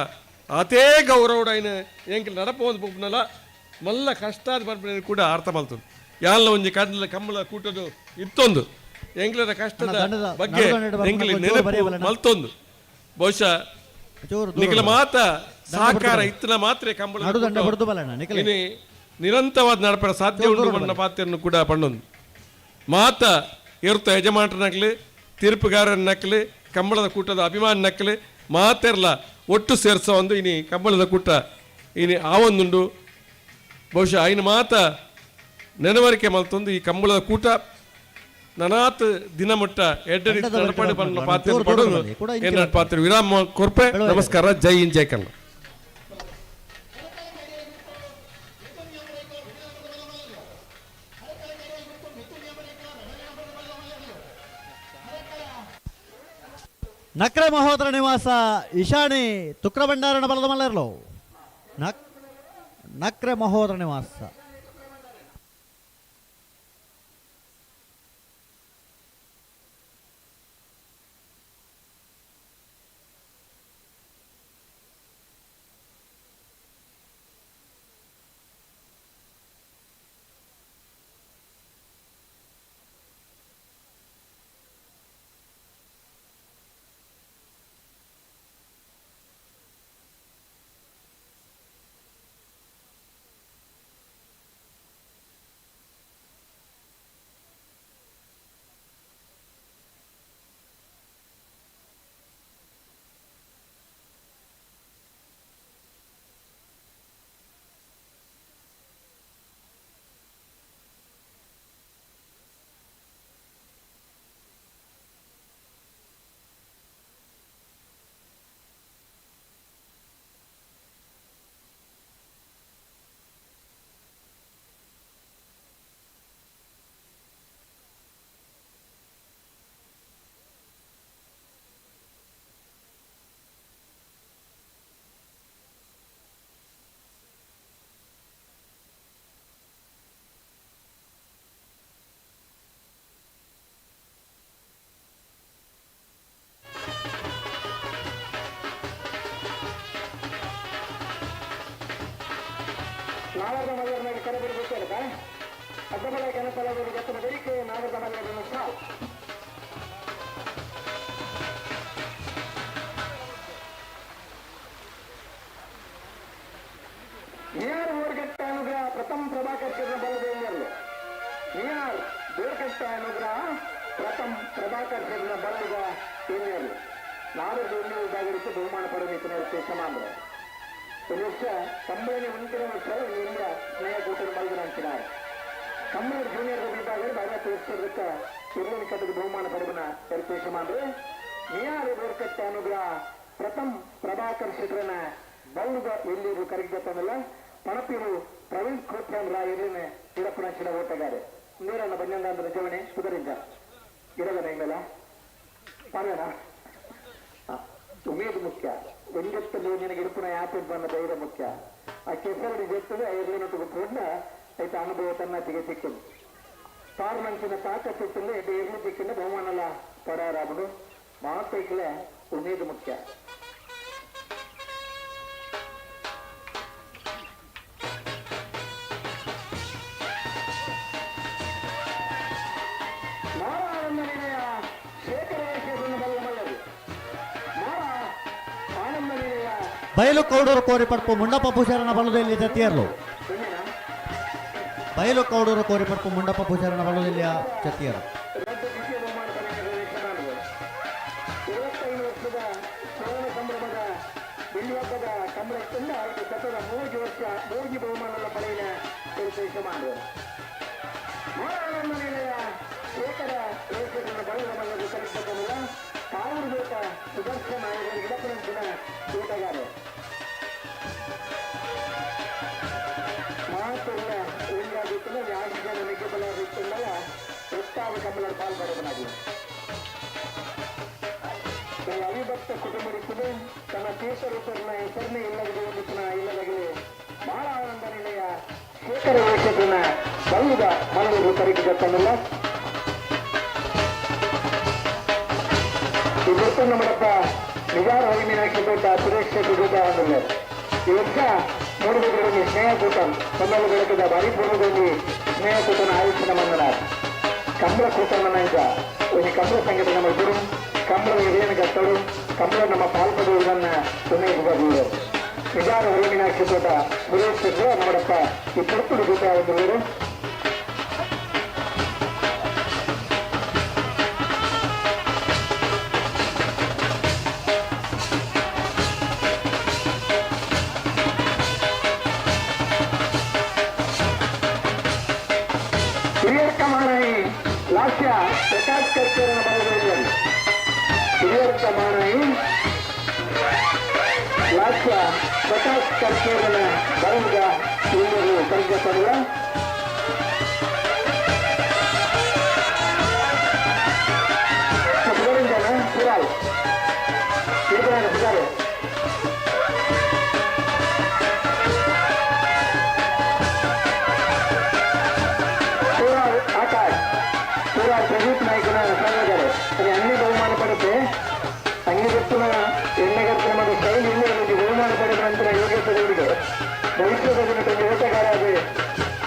ಅತೇ ಗೌರವಡ ಐನು ಎಂಕ್ ನಡಪ ಒಂದು ಪುಪ್ನಲ ಮಲ್ಲ ಕಷ್ಟ ಆದ ಬರ್ಪುನ ಕೂಡ ಅರ್ಥ ಮಲ್ತುಂಡು. ಯಾಲ್ಲ ಒಂಜಿ ಕಡ್ಲ ಕಂಬಳ ಕೂಟನು ಇತ್ತೊಂದು ಎಂಕ್ಲದ ಕಷ್ಟದ ಬಗ್ಗೆ ಎಂಕ್ಲಿ ನೆನಪು ಮಲ್ತೊಂದು. ಬಹುಶಃ ನಿಖಲ ಮಾತ ಸಹಕಾರ ಇತ್ತನ ಮಾತ್ರ ಕಂಬಳ ನಿರಂತರವಾದ ನಡಪಡ ಸಾಧ್ಯ ಉಂಟು ಬಣ್ಣ ಪಾತ್ರೆಯನ್ನು ಕೂಡ ಪಣ್ಣೊಂದು ಮಾತ ಇರುತ್ತ ಯಜಮಾನರನ್ನಾಗಲಿ ತೀರ್ಪುಗಾರನ್ನಾಗಲಿ ಕಂಬಳದ ಕೂಟದ ಅಭಿಮಾನನಾಗಲಿ ಮಾತೆರ್ಲ ಒಟ್ಟು ಸೇರಿಸೋ ಒಂದು ಇನಿ ಕಂಬಳದ ಕೂಟ ಇನಿ ಆ ಒಂದುಂಡು. ಬಹುಶಃ ಐನು ಮಾತ ನೆನವರಿಕೆ ಮಲ್ತೊಂದು ಈ ಕಂಬಳದ ಕೂಟ ನನಾತ್ ದಿನಮುಟ್ಟ ಎಡ್ಡೆ ನಡಪಡೆ ಬಣ್ಣ ಪಾತ್ರೆ ಪಡೋದು ಏನ ಪಾತ್ರೆ ವಿರಾಮ ಕೊರ್ಪೆ. ನಮಸ್ಕಾರ, ಜೈ ಹಿಂದ್, ಜೈ ಕನ್ನಡ. ನಕ್ರೆ ಮಹೋದರ ನಿವಾಸ ಇಶಾಣಿ ತುಕ್ರಭಂಡಾರಣ ಬಲದ ಮಲ್ಲರ್ಲೋ ನಕ್ರೆ ಮಹೋದರ ನಿವಾಸ. ಮುಖ್ಯ ಆ ಕೆಸರು ಜೊತೆಗೆ ಐದು ಅನುಭವ ತನ್ನ ಸಿಕ್ಕಿದೆ. ಸಾರ್ನಂಚಿನ ತಾಕತ್ತಿತ್ತಂದ್ರೆ ಎಡ್ಡೆ ಇರ್ಲು ದಿಕ್ಕಿನ ಬಹುಮಾನಲ ಪಡಾರಾಬುಡು ಮಾತೈಕ್ಲೆ ಉಮೇದು ಮುಖ್ಯ. ಮಾರ ಆನಂದ ನಿಲಯ ಶೇಖರ ವೇಷವನ್ನು ಬಲ್ಲ ಮಲ್ಲರು. ಮಾರ ಆನಂದ ನಿಲಯ ಬಯಲು ಕೌಡೂರು ಕೋರಿಪಡ್ಪು ಮುಂಡಪ್ಪ ಪೂಜಾರನ ಬಲದಲ್ಲಿ ಜತಿಯರ್ಲು. ಬಯಲು ಕೌಡೂರು ಕೋರಿಪಡ್ಪು ಮುಂಡಪ್ಪ ಪೂಜಾರನ ಬಲದಲ್ಲಿ ಜತಿಯರು. ರಡ್ಡು ದ್ವಿತೀಯ ಬಹುಮಾನ ಪಡೆದ 25 ವರ್ಷದ ಸುವರ್ಣ ಸಂಭ್ರಮದ ಬೆಳ್ಳಿ ಹಬ್ಬದ ಕಂಬಳಕ್ಕಿಂತ ಐದು ಸತತ 3 ವರ್ಷ ಮೂರ್ಜಿ ಬಹುಮಾನ ಪಡೆಯಿನ ಯಜಮಾನರು. ಮಾರ ಆನಂದ ನಿಲಯ ಶೇಖರ ವೇಷಗಳನ್ನು ಬಲದ ಮಲ್ಲರು ಕರೆಕ್ಟಲ್ಲ ಕಾವೂರು ಸುದರ್ಶನ ಗಿಡಪನಂಚಿನ ಊಟಗಾರ ಮಾತೆಲ್ಲ ಒಂದಾಗಿತ್ತು ಆಕ್ಸಿಜನ್ ಮಿಕ್ಕಬಲಾಗಿತ್ತಲ್ಲ ಒಟ್ಟಾದ ಕಮಲ ಪಾಲ್ಪಡಬನಾಗಿ ಈ ಅವಿಭಕ್ತ ಕುಟುಂಬರಿಕ್ಕುದು ತನ್ನ ತೀರ್ಥರೂಪನ ಹೆಸರನ್ನೇ ಇಲ್ಲದ ಇಲ್ಲದಾಗಲಿ ಬಹಳ ಆನಂದ ನಿಲಯ ಶೇಖರ ವೇಷಗಳನ್ನ ಬಲ್ಲದ ಮಲ್ಲರು ಕರೆಗಿದ್ದಲ್ಲ. ಈ ಗುರುತನ್ನು ಮಾಡಪ್ಪ ನಿಜಾರ ಮೀನಾಕ್ಷಿ ತೋಟ ಸುರೇಶ್ ಶೆಟ್ಟಿ ಗೂಟ ಹೊಂದಿಲ್ಲ. ಈ ವರ್ಷ ಮೂಡುಬಿದಿರೆಯಲ್ಲಿ ಸ್ನೇಹ ಕೂಟ ಕಲ್ಲಲು ಬೆಳಕದ ಭಾರಿ ಪೂರ್ವದಲ್ಲಿ ಸ್ನೇಹ ಕೂಟನ ಆಯೋಜನೆ ಮಂದನಾಥ್ ಕಂಬಳ ಕೂಟನ ಈಗ ಒಂದು ಕಂಬಳ ಸಂಘಟನೆ ಮಾಡಿದರು. ಕಂಬಳ ಹಿರಿಯನ ಗತ್ತಳು ಕಂಬಳ ನಮ್ಮ ಪಾಲ್ಪಡುವುದನ್ನ ಉಮೇದುಬಾಗುವರು. ನಿಜಾರ ಮೀನಾಕ್ಷಿ ತೋಟ ಸುರೇಶ್ ಶೆಟ್ಟಿ ನಮ್ಮಡಪ್ಪ ಈ ಪುರ್ತುಡು ಗೂಟ ಹೊಂದಿರುವರು. ಹಿರಿಯರ್ಕ ಮಾನಾಯಿ ಲಾಸ್ಯ ಪ್ರಕಾಶ್ ಕರ್ಕೇರನ ಬರದಲ್ಲಿ ಹಿರಿಯರ್ಕ ಮಾನಾಯಿ ಲಾಸ್ಯ ಪ್ರಕಾಶ್ ಕರ್ಕೇರನ ಬರಹದ ಎಲ್ಲರೂ ಕರ್ಗತಲ್ಲ. ಸುರಾಲ್ ಸುರಾಲ್ ಸೂರಾಲ್ ಆಕಾಶ್ ಸೂರಾಲ್ ಪ್ರದೀಪ್ ನಾಯ್ಕನ ಸಂಘದರು ಅದು ಅన్ని ಬಹುಮಾನ ಪಡುತ್ತೆ. ಅಂಗಿ ಗೊತ್ತಿನ ಎಣ್ಣೆಗತ್ತಿನ ಮತ್ತು ಶೈಲಿ ಇಲ್ಲಿ ಬಹುಮಾನ ಪಡೆದ ನಂತರ ಯೋಗ್ಯತೆ ಭವಿಷ್ಯದ ದಿನದಲ್ಲಿ ಓಟಗಾರ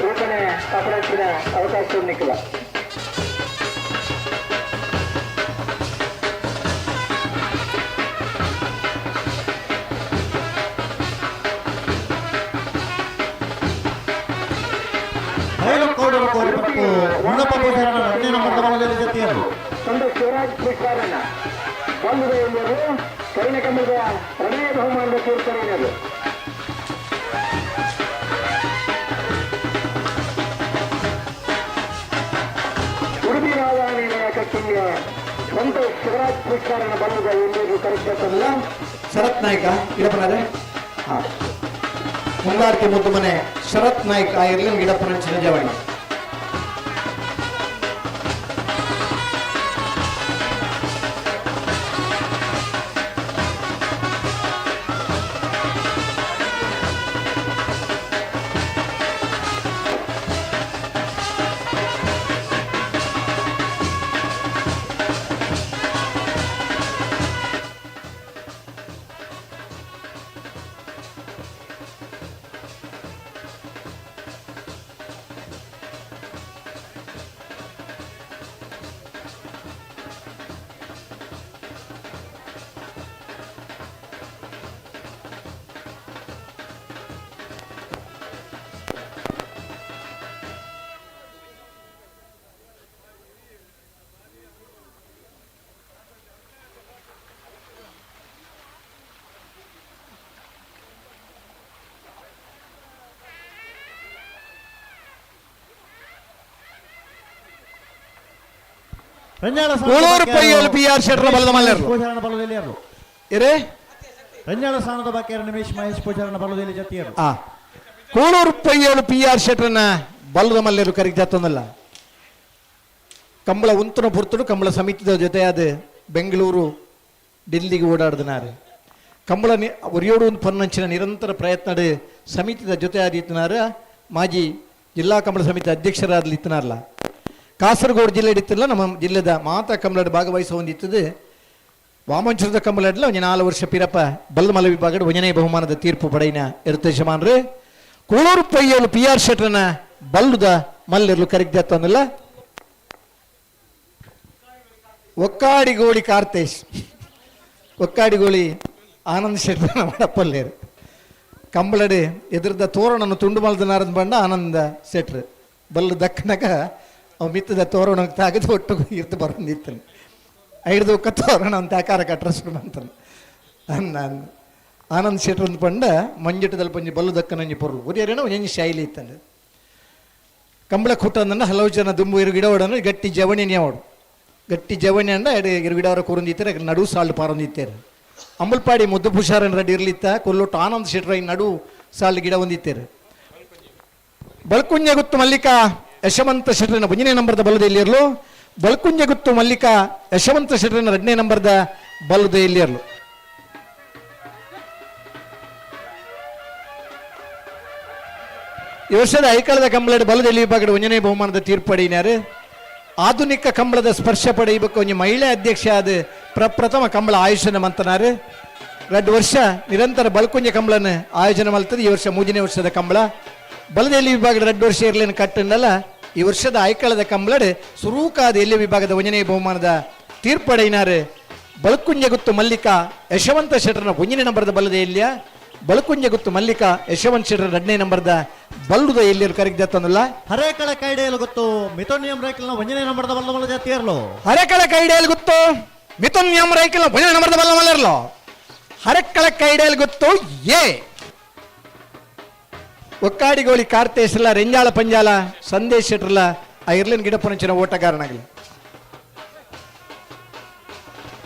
ರೂಪಣೆ ಅಪರಾಧಿನ ಅವಕಾಶ ನಿಕ್ಕಿಲ್ಲ. ಬಯಲು ಕೌಡೂರು ಕೋರಿಪಡ್ಪು ಮುಂಡಪ್ಪ ಪೂಜಾರನ 2ನೇ ನಂಬರ್ ಬಲದಲ್ಲಿ ಜತಿಯರು. ತಂದೆ ಶಿವರಾಜ್ ಪೂಜಾರನ್ನ ಬಂಧುಗಳು ಎಂದರು ಕರುಣ ಕಂಬಳದ ಎರಡನೇ ಬಹುಮಾನದ ತೀರ್ಪರಿನರು. ಉಡುಪಿ ರಾಜಧಾನಿಯ ಕಟ್ಟಿಂಗ ಸಂತೋಷ್ ಶಿವರಾಜ್ ಪೂಜಾರನ ಬಂಧುಗಳು ಎಲ್ಲರೂ ಕರೆಕ್ಟ್ ಶರತ್ ನಾಯ್ಕ ಇಡಪ್ಪನಾರೆ ಹಾ ಮುಂಗಾರ್ತಿ ಮುದ್ದು ಮನೆ ಶರತ್ ನಾಯ್ಕ ಇರಲಿ ಗಿಡಪ್ಪನ ಚಿರಜವಾಣಿ. ಕೂಳೂರು ಪೈಯಲ್ ಪಿ ಆರ್ ಶೆಟ್ಟರ ಬಲದ ಮಲ್ಲೆರ್ಲು. ಪೂಜಾರನ ಬಲದಲ್ಲಿ ಯಾರು? ಇರೇ? ರಂಜಾಳ ಸ್ಥಾನದ ಬಾಕಿಯರು ನಿಮೇಶ್ ಮಹೇಶ್ ಪೂಜಾರನ ಬಲದಲ್ಲಿ ಜತಿಯರು. ಆ ಕೂಳೂರು ಪೈಯಲು ಪಿ ಆರ್ ಶೆಟ್ಟರನ ಬಲದ ಮಲ್ಲೆರು ಕರಿಗೆ ಜತ್ತೊಂದಲ್ಲ. ಕಂಬಳ ಉಂತನ ಪುರ್ತುಡು ಕಂಬಳ ಸಮಿತಿದ ಜೊತೆಯಾದ ಬೆಂಗಳೂರು ಡೆಲ್ಲಿಗೆ ಓಡಾಡ್ದನಾರು. ಕಂಬಳ ಒರಿಯೋಡು ಒಂದು ಪನ್ನಂಚಿನ ನಿರಂತರ ಪ್ರಯತ್ನ ಸಮಿತಿದ ಜೊತೆ ಆದಿತ್ತನಾರ ಮಾಜಿ ಜಿಲ್ಲಾ ಕಂಬಳ ಸಮಿತಿ ಅಧ್ಯಕ್ಷರಾದಲಿತ್ತನಾರಲ್ಲ. ಕಾಸರಗೋಡು ಜಿಲ್ಲೆ ಇತ್ತಿಲ್ಲ ನಮ್ಮ ಜಿಲ್ಲೆದ ಮಾತಾ ಕಂಬಳಡ್ ಭಾಗವಹಿಸ ಹೊಂದಿತ್ತದು ವಾಮಂಚುರದ ಕಂಬಳಡ್ಲ ಒಂಜಿ 4 ವರ್ಷ ಪಿರಪ ಬಲ್ಲಮಲ ವಿಭಾಗದ ಒಂಜನೇ ಬಹುಮಾನದ ತೀರ್ಪು ಪಡೆಯಿನ ಎರುತ ಯಜಮಾನ್ರು ಕೂಳೂರು ಪೊಯ್ಯಲು ಪಿ ಆರ್ ಶೆಟ್ರನ ಬಲ್ಲುದ ಮಲ್ಲಿರ್ಲು ಕರಿಗ್ದತ್ತಂದಿಲ್ಲ ಒಕ್ಕಾಡಿಗೋಳಿ ಕಾರ್ತೇಶ್ ಒಕ್ಕಾಡಿಗೋಳಿ ಆನಂದ್ ಶೆಟ್ರನ ಮಾಡಪ್ಪಲ್ಲೇರು ಕಂಬಳಡೆ ಎದುರದ ತೋರಣನ್ನು ತುಂಡು ಮಲ್ದನಾರದ ಬಂಡ ಆನಂದ ಶೆಟ್ರು ಬಲ್ಲು ದಕ್ಕನಕ ಅವ ಮಿತ್ತದ ತೋರಣ ತಾಗದು ಒಟ್ಟು ಇರ್ತು ಬರಂದಿತ್ತನು ಐಡ್ದು ಒಕ್ಕ ತೋರಣ ಅಂತ ಆಕಾರ ಕಟ್ರ ಶುರು ಅಂತಾನೆ ಅನ್ನ ಆನಂದ್ ಶೆಟ್ರ್ ಅಂತ ಪಂಡ ಮಂಜಟದಲ್ಲಿ ಪಂಜಿ ಬಲ್ಲು ದಕ್ಕನಂಜಿ ಪೊರ್ಲು ಒರಿಯರೇನೋ ಒಂಜಿ ಶೈಲಿ ಇತ್ತಂದು ಕಂಬಳ ಕೂಟ ಅಂದಂಡ ಹಲವು ಜನ ದುಂಬು ಇರು ಗಿಡವಡನ್ನು ಗಟ್ಟಿ ಜವಣಿ ಅವಡು ಗಟ್ಟಿ ಜವಣಿ ಅಂಡ ಎಡು ಇರು ಗಿಡವರ ಕೂರಂದಿತ್ತಾರೆ ನಡು ಸಾಲು ಪಾರೊಂದಿತ್ತಾರೆ ಅಂಬಲ್ಪಾಡಿ ಮುದ್ದು ಪುಷಾರನ್ ರೆಡ್ಡಿ ಇರ್ಲಿತ್ತ ಕೊಲ್ಲೊಟ್ಟು ಆನಂದ್ ಶೆಟ್ರ ಈ ನಡು ಸಾಲು ಗಿಡ ಹೊಂದಿತ್ತಾರೆ ಬಳ್ಕುಂಜಗುತ್ತು ಮಲ್ಲಿಕಾ ಯಶವಂತ ಶೆಟ್ರನ ಒಂದನೇ ನಂಬರ್ದ ಬಲ್ಲದ ಎಲ್ಲಿರಲು ಬಳ್ಕುಂಜಗುತ್ತು ಮಲ್ಲಿಕಾ ಯಶವಂತ ಶೆಟ್ರನ 2ನೇ ನಂಬರ್ದ ಬಲ್ಲದ ಎಲ್ಲಿರಲು ಈ ವರ್ಷದ ಐಕಳದ ಕಂಬಳದ ಬಲದ ಎಲ್ಲಿ ವಿಭಾಗದ ಒಂದನೇ ಬಹುಮಾನದ ತೀರ್ಪು ಪಡೆಯಿನಾರು ಆಧುನಿಕ ಕಂಬಳದ ಸ್ಪರ್ಶ ಪಡೆಯಬೇಕು ಒಂಜಿ ಮಹಿಳೆ ಅಧ್ಯಕ್ಷ ಆದ ಪ್ರಪ್ರಥಮ ಕಂಬಳ ಆಯೋಜನೆ ಮಂತನಾರು 2 ವರ್ಷ ನಿರಂತರ ಬಲ್ಕುಂಜ ಕಂಬಳನ್ನು ಆಯೋಜನೆ ಮಲ್ತದೆ. ಈ ವರ್ಷ 3ನೇ ವರ್ಷದ ಕಂಬಳ ಬಲದೆಲ್ಲಿ ವಿಭಾಗದ 2 ವರ್ಷ ಇರಲೇನು ಕಟ್ಟನ್ನಲ್ಲ ಈ ವರ್ಷದ ಐಕಳದ ಕಂಬಳಡ್ ಸುರೂಕಾದ ಎಲ್ಲಿ ವಿಭಾಗದ ಒಂದನೇ ಬಹುಮಾನದ ತೀರ್ಪಡೆಯಿನಾರು ಬಲ್ಕುಂಜಗುತ್ತು ಮಲ್ಲಿಕಾ ಯಶವಂತ ಶೆಟ್ಟರ್ನ 1ನೇ ನಂಬರ್ದ ಬಲದ ಎಲ್ಲಿಯ ಬಲಕುಂಜಗುತ್ತು ಮಲ್ಲಿಕಾ ಯಶವಂತ ಶೆಟ್ಟರ್ 2ನೇ ನಂಬರ್ದ ಬಲ್ಲುದ ಎಲ್ಲಿಯರು ಕರಿಗ್ದತ್ತನಲ್ಲ ಹರೇಕಳ ಕೈಡೆಯಲು ಗೊತ್ತು ಮಿಥುನಿಯಂ ರೈಕಲ್ನ 1ನೇ ನಂಬರ್ದ ಬಲ್ಲ ಮಲ್ಲ ಜಾತಿಯರ್ಲು ಹರೇಕಳ ಕೈಡೆಯಲು ಗೊತ್ತು ಮಿಥುನಿಯಂ ರೈಕಲ್ನ 1ನೇ ನಂಬರ್ದ ಬಲ್ಲ ಮಲ್ಲರ್ಲು ಹರೇಕಳ ಕೈಡೆಯಲು ಗೊತ್ತು ಎ ಒಕ್ಕಾಡಿಗೋಳಿ ಕಾರ್ತೇಶಲ್ಲ ರೆಂಜಾಳ ಪಂಜಾಲ ಸಂದೇಶ್ ಶೆಟ್ರಲ್ಲ ಆ ಇರ್ಲಿನ ಗಿಡಪನಂಚಿನ ಓಟಗಾರನಾಗಲಿ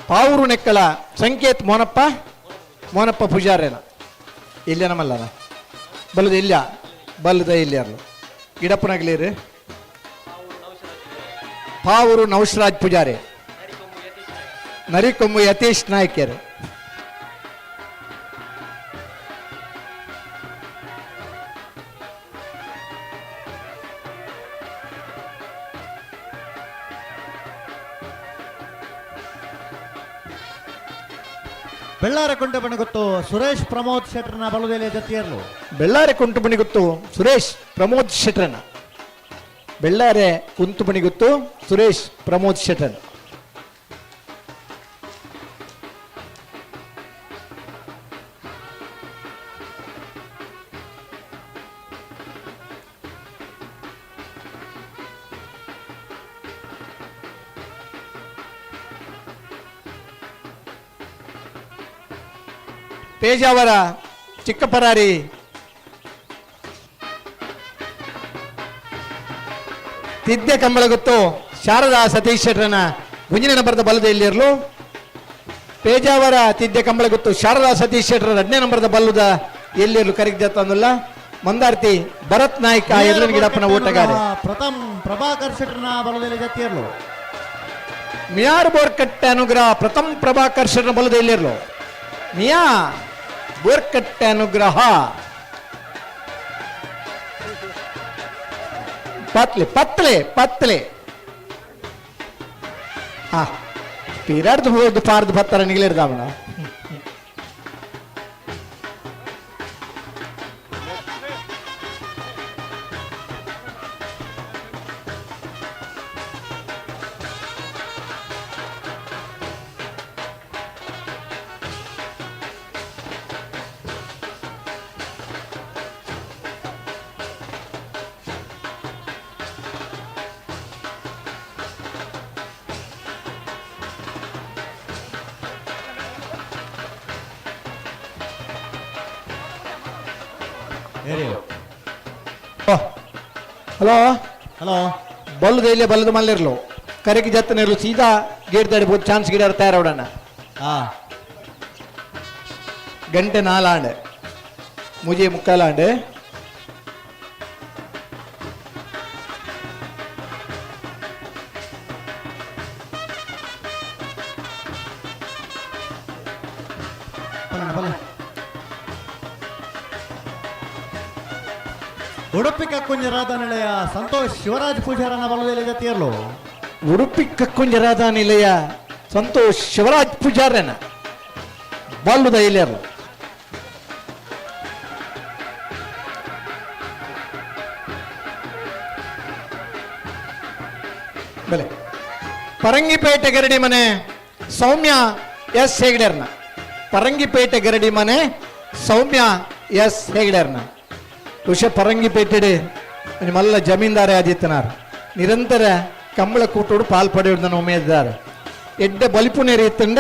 ಪಾವೂರು ನೆಕ್ಕಳ ಸಂಕೇತ್ ಮೋನಪ್ಪ ಮೋನಪ್ಪ ಪೂಜಾರೇನ ಇಲ್ಲ ನಮ್ಮಲ್ಲ ಬಲ್ಲದ ಇಲ್ಲ ಬಲ್ಲದ ಇಲ್ಲಿಯಾರಲು ಗಿಡಪ್ಪನಾಗ್ಲಿರಿ ಪಾವೂರು ನೌಶರಾಜ್ ಪೂಜಾರಿ ನರಿಕೊಂಬು ಯತೀಶ್ ನಾಯ್ಕರು ಬೆಳ್ಳಾರೆ ಕುಂಟುಮಣಿ ಗೊತ್ತು ಸುರೇಶ್ ಪ್ರಮೋದ್ ಶೆಟ್ಟರ್ನ ಬಲುದೆಲೆ ಜೊತೆಯರ್ಲು ಬೆಳ್ಳಾರೆ ಕುಂಟುಮಣಿ ಗೊತ್ತು ಸುರೇಶ್ ಪ್ರಮೋದ್ ಶೆಟ್ಟರ್ನ ಬೆಳ್ಳಾರೆ ಕುಂತುಮಣಿ ಗೊತ್ತು ಸುರೇಶ್ ಪ್ರಮೋದ್ ಶೆಟ್ಟರ್ನ ಪೇಜಾವರ ಚಿಕ್ಕಪರಾರಿ ತಿದ್ದೆ ಕಂಬಳಗುತ್ತು ಶಾರದಾ ಸತೀಶ್ ಶೆಟ್ಟರನ ಮುಂದಿನ ನಂಬರದ ಬಲದ ಎಲ್ಲಿರಲು ಪೇಜಾವರ ತಿದ್ದೆ ಕಂಬಳಗುತ್ತು ಶಾರದಾ ಸತೀಶ್ ಶೆಟ್ಟರ 2ನೇ ನಂಬರದ ಬಲ್ಲದ ಎಲ್ಲಿರಲು ಕರಿಗ್ದತ್ತಂದಲ್ಲ ಮಂದಾರ್ತಿ ಭರತ್ ನಾಯ್ಕ ಎಲ್ಲನ ಗಿಡಪ್ಪನ ಓಟಗಾರ ಪ್ರಥಮ್ ಪ್ರಭಾಕರ್ ಶೆಟ್ಟರನ ಬಲದಲ್ಲಿ ಜೊತೆಯರ್ಲು ಮಿಯಾರ್ ಬೋರ್ಕಟ್ಟೆ ಅನುಗ್ರಹ ಪ್ರಥಮ್ ಪ್ರಭಾಕರ್ ಶೆಟ್ಟರನ ಬಲದ ಎಲ್ಲಿರಲು ಮಿಯಾ ಬೋರ್ಕಟ್ಟೆ ಅನುಗ್ರಹ ಪತ್ಲೆ ಪತ್ಲೆ ಪತ್ಲೆ ಹಾ ಪಿರಾಡ್ದು ಹೋದು ಪಾರ್ದು ಬತ್ತಾರ ನಿಗಲಿರ್ದಾವಣ ಹಲೋ ಹಲೋ ಬಲ್ಲದ ಇಲ್ಲೇ ಬಲ್ಲದ ಮಲ್ಲಿರ್ಲು ಕರೆಗೆ ಜತ್ತನಿರ್ಲು ಸೀದಾ ಗೇಟ್ ತಡಿಬೋದು ಚಾನ್ಸ್ ಗಿಡ ತಯಾರೋಡಣ ಗಂಟೆ ನಾಲಾಂಡ್ ಮುಜೆ ಮುಕ್ಕಾಲಾಂಡ್ ಉಡುಪಿ ಕಕ್ಕುಂಜ ರಾಧಾ ನಿಲಯ ಸಂತೋಷ್ ಶಿವರಾಜ್ ಪೂಜಾರನ ಬಲದಲ್ಲಿ ಜತಿಯರ್ಲು. ಉಡುಪಿ ಕಕ್ಕುಂಜ ರಾಧಾ ನಿಲಯ ಸಂತೋಷ್ ಶಿವರಾಜ್ ಪೂಜಾರನ ಬಲ್ಲುದ ಇಲ್ಲಿಯರ್ಲು. ಬೆಲೆ ಪರಂಗಿಪೇಟೆ ಗರಡಿ ಮನೆ ಸೌಮ್ಯ ಎಸ್ ಹೆಗ್ಡೆರ್ನ. ಪರಂಗಿಪೇಟೆ ಗರಡಿ ಮನೆ ಸೌಮ್ಯ ಎಸ್ ಹೆಗ್ಡೆರ್ನ. ಋಷ ಪರಂಗಿಪೇಟೆಡೆ ನಿಮ್ಮೆಲ್ಲ ಜಮೀನ್ದಾರೆ ಆದಿತ್ಯನಾರ್ ನಿರಂತರ ಕಂಬಳ ಕೂಟೋಡು ಪಾಲ್ ಪಡೆಯುವುದನ್ನು ಉಮೇದಿದ್ದಾರೆ. ಎಡ್ಡೆ ಬಲಿಪು ನೆರೆಯುತ್ತಂಡ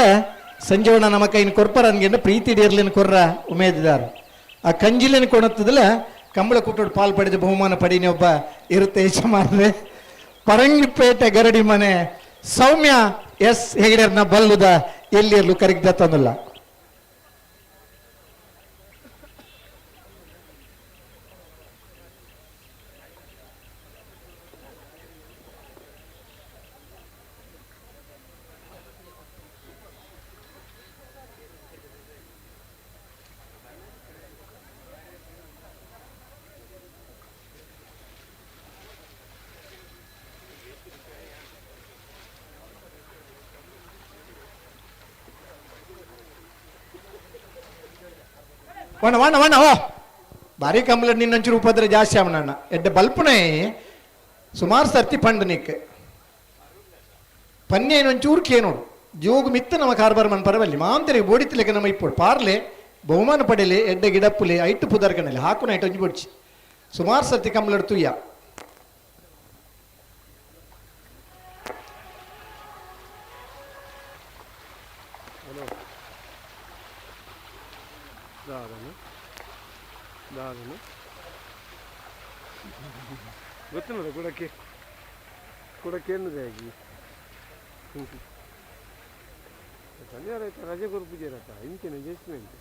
ಸಂಜೀವಣ್ಣ ನಮ್ಮ ಕೈನ ಕೊರ್ಪರ ಅನ್ಗೆಂಡ ಪ್ರೀತಿ ಡೇರ್ಲಿನ ಕೊರ್ರ ಉಮೇದಿದ್ದಾರೆ. ಆ ಕಂಜಿಲಿನ ಕೊಣತ್ತದಲ್ಲ ಕಂಬಳ ಕೂಟೋಡು ಪಾಲ್ ಪಡೆದ ಬಹುಮಾನ ಪಡೀನಿ ಒಬ್ಬ ಇರುತ್ತೆ ಯಜಮಾನರೇ. ಪರಂಗಿಪೇಟೆ ಗರಡಿ ಮನೆ ಸೌಮ್ಯ ಎಸ್ ಹೆಗಡೆರ್ನ ಬಲ್ಲುದ ಎಲ್ಲಿರ್ಲು ಕರಿಗ್ದ ತಂದಲ್ಲ. ವಣ್ಣ ವಣ್ಣ ವಣ್ಣ ಓ ಭಾರಿ ಕಂಬ್ಲ ನಿನ್ನಂಚೂರು ಉಪದ್ರ ಜಾಸ್ತಿ ಅವನಣ್ಣ ಎಡ್ಡೆ ಬಲ್ಪುನೆ ಸುಮಾರು ಸರ್ತಿ ಪಂಡು ನಿಕ್ ಪನ್ನೇನೊಂಚೂರು ಕೇನೋಡು ಜೋಗು ಮಿತ್ತ ನಮ್ಮ ಕಾರ್ಬಾರ್ ಮನ್ ಪರವಲ್ಲಿ ಮಾಂತರಿಗೆ ಬೋಡಿತಿಲೆಕ ನಮ್ಮ ಇಪ್ಪೋಡು ಪಾರ್ಲೆ ಬಹುಮಾನ ಪಡೆಲೆ ಎಡ್ಡೆ ಗಿಡಪ್ಪುಲೆ ಐಟು ಪುದರ್ಗನಲ್ಲಿ ಹಾಕು ನೈಟ್ ಒಂಜಿ ಬೊಡ್ಚಿ ಸುಮಾರು ಸರ್ತಿ ಕಂಬ್ಲಡ್ ತುಯ್ಯ. ಗೊತ್ತಿಲ್ಲ ಕೊಡಕ್ಕೆ ಕೊಡಕ್ಕೆ ಏನದೆ ಆಗಿ ಶನಿವಾರ ಆಯ್ತಾ ರಜೆ ಕೊರ್ಪುಜೆ ಇರತ್ತ ಇಂಚಿನ ಅಡ್ಜಸ್ಟ್ಮೆಂಟ್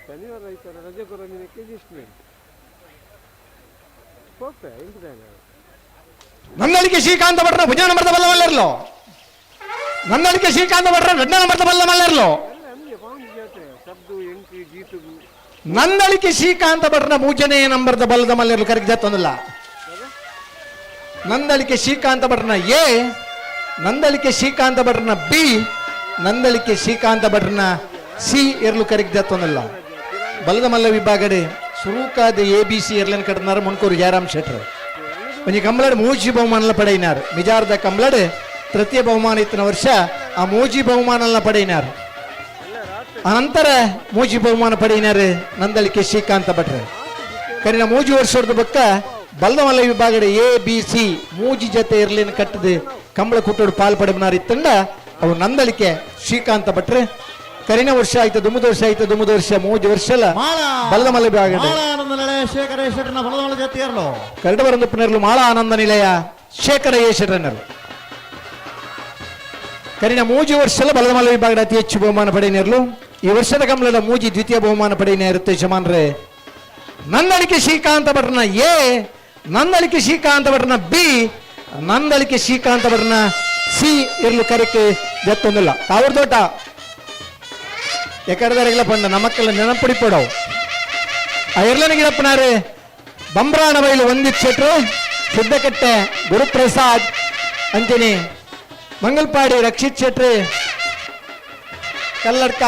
ಶನಿವಾರ ಆಯ್ತಾರ ರಜೆ ಕೊರ ನಿನಕ್ಕೆ ಅಡ್ಜಸ್ಟ್ಮೆಂಟ್ ಹೋಗ್ತಾ ಇಂತಿದ್ದಾನೆ. ನಂದಳಿಕೆ ಶ್ರೀಕಾಂತ ಭಟ್ರ ಭುಜ ನಂಬರ್ದ ಬಲ್ಲ ಮಲ್ಲರ್ಲೋ. ನಂದಳಿಕೆ ಶ್ರೀಕಾಂತ ಭಟ್ರ ರಡ್ಡ ನಂಬರ್ದ ಬಲ್ಲ ಮಲ್ಲರ್ಲೋ. ನಂದಳಿಕೆ ಶ್ರೀಕಾಂತ ಭಟ್ರನ ಮೂಜನೇ ನಂಬರ್ದ ಬಲ್ಲದ ಮಲ್ಲರ್ಲು ಕರೆಗೆ ಜತ್ತೊಂದಿಲ್ಲ. ನಂದಳಿಕೆ ಶ್ರೀಕಾಂತ ಭಟ್ರನ ಎ, ನಂದಳಿಕೆ ಶ್ರೀಕಾಂತ ಭಟ್ರನ ಬಿ, ನಂದಳಿಕೆ ಶ್ರೀಕಾಂತ ಭಟ್ರನ ಸಿ ಎರ್ಲು ಕರೆಗೆ ಜತ್ತೊಂದಿಲ್ಲ. ಬಲದ ಮಲ್ಲ ವಿಭಾಗಡೆ ಸುರೂಕಾದ ಎ ಬಿ ಸಿ ಎರ್ಲನ್ ಕಟ್ಟನಾರ ಮುನ್ಕೂರು ಜಯರಾಮ್ ಶೆಟ್ರು. ಒಂಜಿ ಕಂಬಳಡ್ ಮೂಜಿ ಬಹುಮಾನಲ ಪಡೆಯಿನಾರ್. ಮಿಜಾರ್ದ ಕಂಬಳಡ್ ತೃತೀಯ ಬಹುಮಾನ ಇತ್ತಿನ ವರ್ಷ ಆ ಮೂಜಿ ಬಹುಮಾನಲ ಪಡೆಯಿನಾರ್. ಅನಂತರ ಮೂಜಿ ಬಹುಮಾನ ಪಡೆಯಿನಾರು ನಂದಳಿಕೆ ಶ್ರೀಕಾಂತ ಭಟ್ರು. ಕರಿನ ಮೂಜಿ ವರ್ಷದ ಬಕ್ಕ ಬಲ್ಲಮಲ್ಲ ವಿಭಾಗದ ಎ ಬಿ ಸಿ ಮೂಜಿ ಜೊತೆ ಇರ್ಲಿನ ಕಟ್ಟದು ಕಂಬಳ ಕುಟ್ಟೋಡು ಪಾಲ್ ಪಡೆಬನಾರ್ ಇತ್ತಂಡ ಅವು ನಂದಳಿಕೆ ಶ್ರೀಕಾಂತ ಭಟ್ರು. ಕರಿನ ವರ್ಷ ಆಯ್ತು ದುಮ್ಮದ ವರ್ಷ ಆಯ್ತು ದುಮ್ಮದ ವರ್ಷ ಮೂಜಿ ವರ್ಷ ಅಲ್ಲ ಬಲ್ಲಮಲ್ಲ ವಿಭಾಗದ ಕರಡ ಬರಂದಪ್ಪನರ್ಲು ಮಾಳ ಆನಂದ ನಿಲಯ ಶೇಖರ ಶೆಟ್ಟರ್ನರು. ಕರಿನ ಮೂಜಿ ವರ್ಷಲ ಬಲದಮಲ್ಲ ವಿಭಾಗದ ಅತಿ ಹೆಚ್ಚು ಬಹುಮಾನ ಪಡೆಯನೇರ್ಲು. ಈ ವರ್ಷದ ಕಂಬಳದ ಮೂಜಿ ದ್ವಿತೀಯ ಬಹುಮಾನ ಪಡೆಯನೇ ಯಜಮಾನ್ರೆ. ನಂದಳಿಕೆ ಶ್ರೀಕಾಂತ ಭಟ್ರನ ಎ, ನಂದಳಿಕೆ ಶ್ರೀಕಾಂತ ಭಟ್ರನ ಬಿ, ನಂದಳಿಕೆ ಶ್ರೀಕಾಂತ ಭಟ್ರನ ಸಿ ಇರ್ಲು ಕರೆಕ್ಕೆ ಜತ್ತೊಂದಿಲ್ಲ. ಕಾವೂರು ತೋಟ ಎಕಡದರೆಗಳ ಪಂಡ ನಮಕ್ಕೆಲ್ಲ ನೆನಪುಡಿಪಡವು. ಆ ಎರ್ಲನ ಗಿಡಪ್ಪನಾರೆ ಬಂಬ್ರಾಣ ಬೈಲು ವಂದಿತ್ ಶೆಟ್ರು, ಸಿದ್ದಕಟ್ಟೆ ಗುರುಪ್ರಸಾದ್ ಅಂಜನಿ, ಮಂಗಲ್ಪಾಡಿ ರಕ್ಷಿತ್ ಶೆಟ್ರಿ, ಕಲ್ಲಡ್ಕ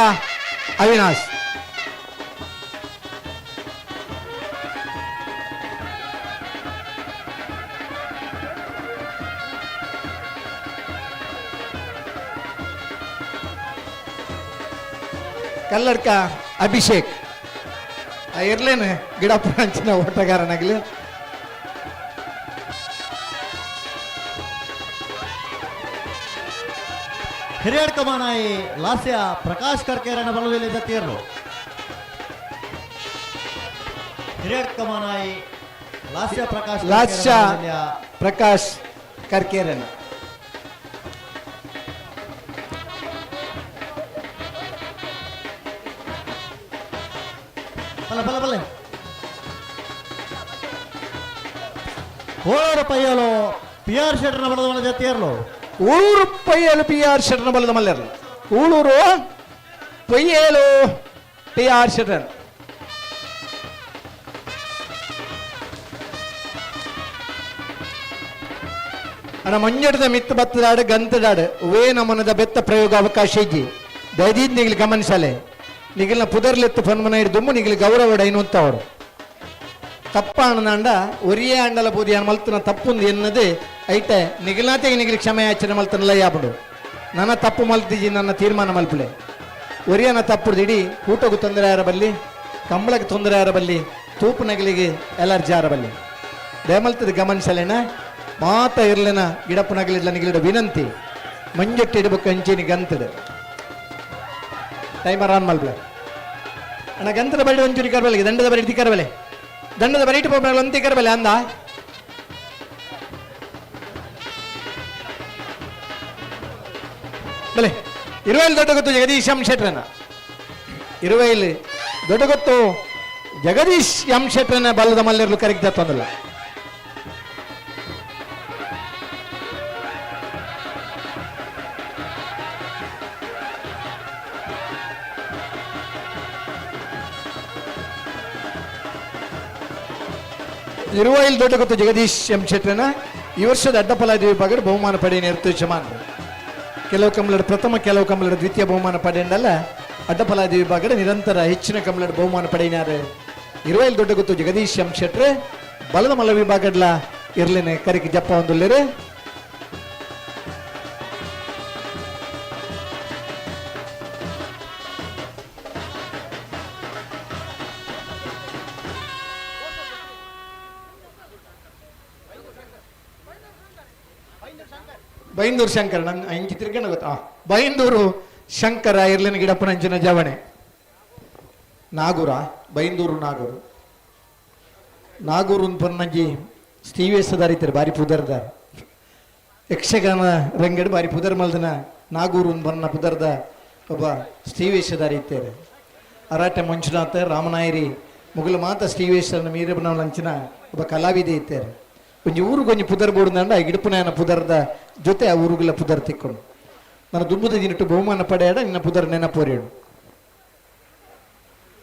ಅವಿನಾಶ್. ಕಲ್ಲಡ್ಕ ಅಭಿಷೇಕ್. ಆ ಇರ್ಲೇನು ಗಿಡಪ್ಪ ಅಂಚಿನ ಓಟಗಾರನಾಗಲಿ. ಹಿರಿಯಡ್ಕ ಮಾನಾಯಿ ಲಾಸ್ಯ ಪ್ರಕಾಶ್ ಕರ್ಕೇರನ ಬಲದಲ್ಲಿ ಜತಿಯರ್ಲು. ಹಿರಿಯಡ್ಕ ಮಾನಾಯಿ ಲಾಸ್ಯ ಪ್ರಕಾಶ್ ಲಾಸ್ಯ ಪ್ರಕಾಶ್ ಕರ್ಕೇರನ. ಬಲ ಬಲ ಬಲ ಕೋಳೂರು ಪೈಯಲು ಪಿ ಆರ್ ಶೆಟ್ಟರ್ನ ಬಲದ ಮಲ್ಲ ಜತಿಯರ್ಲು. ಊಳೂರು ಪೈಯಲು ಪಿ ಆರ್ ಶೆಟ್ಟರ್ನ ಬಲದ ಮಲ್ಲರ್ಲು. ಊಳೂರು ಪೊಯ್ಯೇಲು ಪಿ ಆರ್ ಶೆಟ್ಟರ್. ಅಣ್ಣ ಮಂಜಡದ ಮಿತ್ತು ಬತ್ತದಾಡು ಗಂತದಾಡು ವೇ ನಮನದ ಬೆತ್ತ ಪ್ರಯೋಗ ಅವಕಾಶ ಇಜ್ಜಿ ದಯದೀದ್ ನಿಗ್ಲಿ ಗಮನಿಸಲೆ ನಿಗಿಲ್ನ ಪುದರ್ಲೆತ್ತು ಫನ್ಮನ ಹಿಡ್ದುಮ್ಮು ನಿಗಿಲ್ ಗೌರವ ಡೈನುತ್ತವರು ತಪ್ಪ ಅಣ್ಣಂಡ ಒರಿಯೇ ಅಂಡಲ ಬೂದಿ ಮಲ್ತನ ತಪ್ಪುಂದು ಎನ್ನದು ಐತೆ ನಿಗಿಲ್ನಾತೆಗೆ ನಿಗಿಲ್ ಕ್ಷಮೆ ಯಾಚನೆ ಮಲ್ತನಲ್ಲ ಯಾಬುಡು ನನ್ನ ತಪ್ಪು ಮಲ್ತಿಜಿ ನನ್ನ ತೀರ್ಮಾನ ಮಲ್ಪಲೆ ಒರಿಯನ ತಪ್ಪು ಇಡೀ ಊಟಕ್ಕೂ ತೊಂದರೆ ಆರಬಲ್ಲಿ ಕಂಬಳಕ್ಕೆ ತೊಂದರೆ ಆರಬಲ್ಲಿ ತೂಪು ನಗಲಿಗೆ ಎಲರ್ಜಿ ಆರಬಲ್ಲಿ ದಯಮಲ್ತದ ಗಮನಿಸಲೇನ ಮಾತ ಇರ್ಲೇನ ಗಿಡಪ್ಪು ನಗಲಿಡ್ಲ ನಿಗಿಲಿಡ ವಿನಂತಿ ಮಂಜೊಟ್ಟಿ ಇಡಬೇಕು ಅಂಚಿನಿ ಗಂತದ ಟೈಮರ್ ಆನ್ ಮಲ್ಪಲೆ ಅಣ್ಣ ಗಂತದ ಬಳಿ ಒಂಚೂರಿ ಕರ್ಬಲೆ ದಂಡದ ಬರಿ ಇಡ್ತಿ ಕರ್ಬಲೆ ದಂಡದ ಬರಿ ಇಟ್ಟು ಅಂತಿ ಕರ್ಬಲೆ ಅಂದ ಬಲೆ ಇರುವೈಲ್ ದೊಡ್ಡ ಗೊತ್ತು ಜಗದೀಶ್ ಎಂ ಶೆಟ್ರನ ಇರುವೈಲ್ ದೊಡ್ಡ ಗೊತ್ತು ಜಗದೀಶ್ ಎಂ ಶೆಟ್ರನ ಬಲ್ಲದ ಮಲ್ಲಿರಲು ಕರೆಕ್ಟ್ ತಂದಲ್ಲ. ಇರುವೈಲ್ ದೊಡ್ಡ ಗೊತ್ತು ಜಗದೀಶ್ ಎಂ ಶೆಟ್ರನ ಈ ವರ್ಷದ ಅಡ್ಡಪಲಾದಿ ವಿಭಾಗದ ಬಹುಮಾನ ಪಡೆಯ ನಿರ್ದೇಶಮಾನ ಕೆಲವು ಕಂಬಳದ ಪ್ರಥಮ ಕೆಲವು ಕಂಬಳದ ದ್ವಿತೀಯ ಬಹುಮಾನ ಪಡೆಯಲ್ಲ ಅಡ್ಡಪಲಾದಿ ವಿಭಾಗದ ನಿರಂತರ ಹೆಚ್ಚಿನ ಕಂಬಳದ ಬಹುಮಾನ ಪಡೆಯಿನಾರು ಇರುವೈಲ್ ದೊಡ್ಡ ಗೊತ್ತು ಜಗದೀಶ್ ಎಂ ಶೆಟ್ರೆ ಬಲದ ಮಲ್ಲ ವಿಭಾಗಡ್ಲ ಇರ್ಲೇನೆ ಕರಿಕೆ ಜಪ್ಪ ಒಂದುಲ್ಲೇರೆ. ಬೈಂದೂರು ಶಂಕರ ನನ್ನ ಇಂಚಿ ತಿರ್ಗಣ ಗೊತ್ತಾ ಬೈಂದೂರು ಶಂಕರ ಇರ್ಲಿನ ಗಿಡಪ್ಪನಂಚಿನ ಜವಣೆ ನಾಗೂರ ಬೈಂದೂರು ನಾಗೂರು ನಾಗೂರು ಪೊನ್ನಂಜಿ ಸ್ಟೀವೇಸದಾರಿತಾರೆ ಬಾರಿ ಪುದರ್ದಾರ ಯಕ್ಷಗಾನ ರಂಗಡ್ ಬಾರಿ ಪುದರ್ ಮಲ್ದನ ನಾಗೂರು ಬನ್ನ ಪುದರ್ದ ಒಬ್ಬ ಸ್ಟೀವೇಶದಾರಿ ಇತ್ತಾರೆ ಅರಾಟೆ ಮಂಜುನಾಥ ರಾಮನಾಯರಿ ಮುಗುಲ ಮಾತ ಸ್ಟೀವೇಶ್ವರನ ಮೀರಬನಂಚಿನ ಒಬ್ಬ ಕಲಾವಿದೆ ಇತ್ತಾರೆ ಒಂಜಿ ಊರುಗೊಂಜಿ ಪುದರ್ ಬೋಡ್ದಂಡ ಆ ಗಿಡಪುನಾಯನ ಪುದರ್ದ ಜೊತೆ ಆ ಊರುಗಳ ಪುದರ್ ತಿಕ್ಕೊಂಡು ನನ್ನ ದುಂಬುದ ದಿನಟ್ಟು ಬಹುಮಾನ ಪಡೆಯಾಡ ನಿನ್ನ ಪುದರ್ ನೆನಪೋರೇಳು.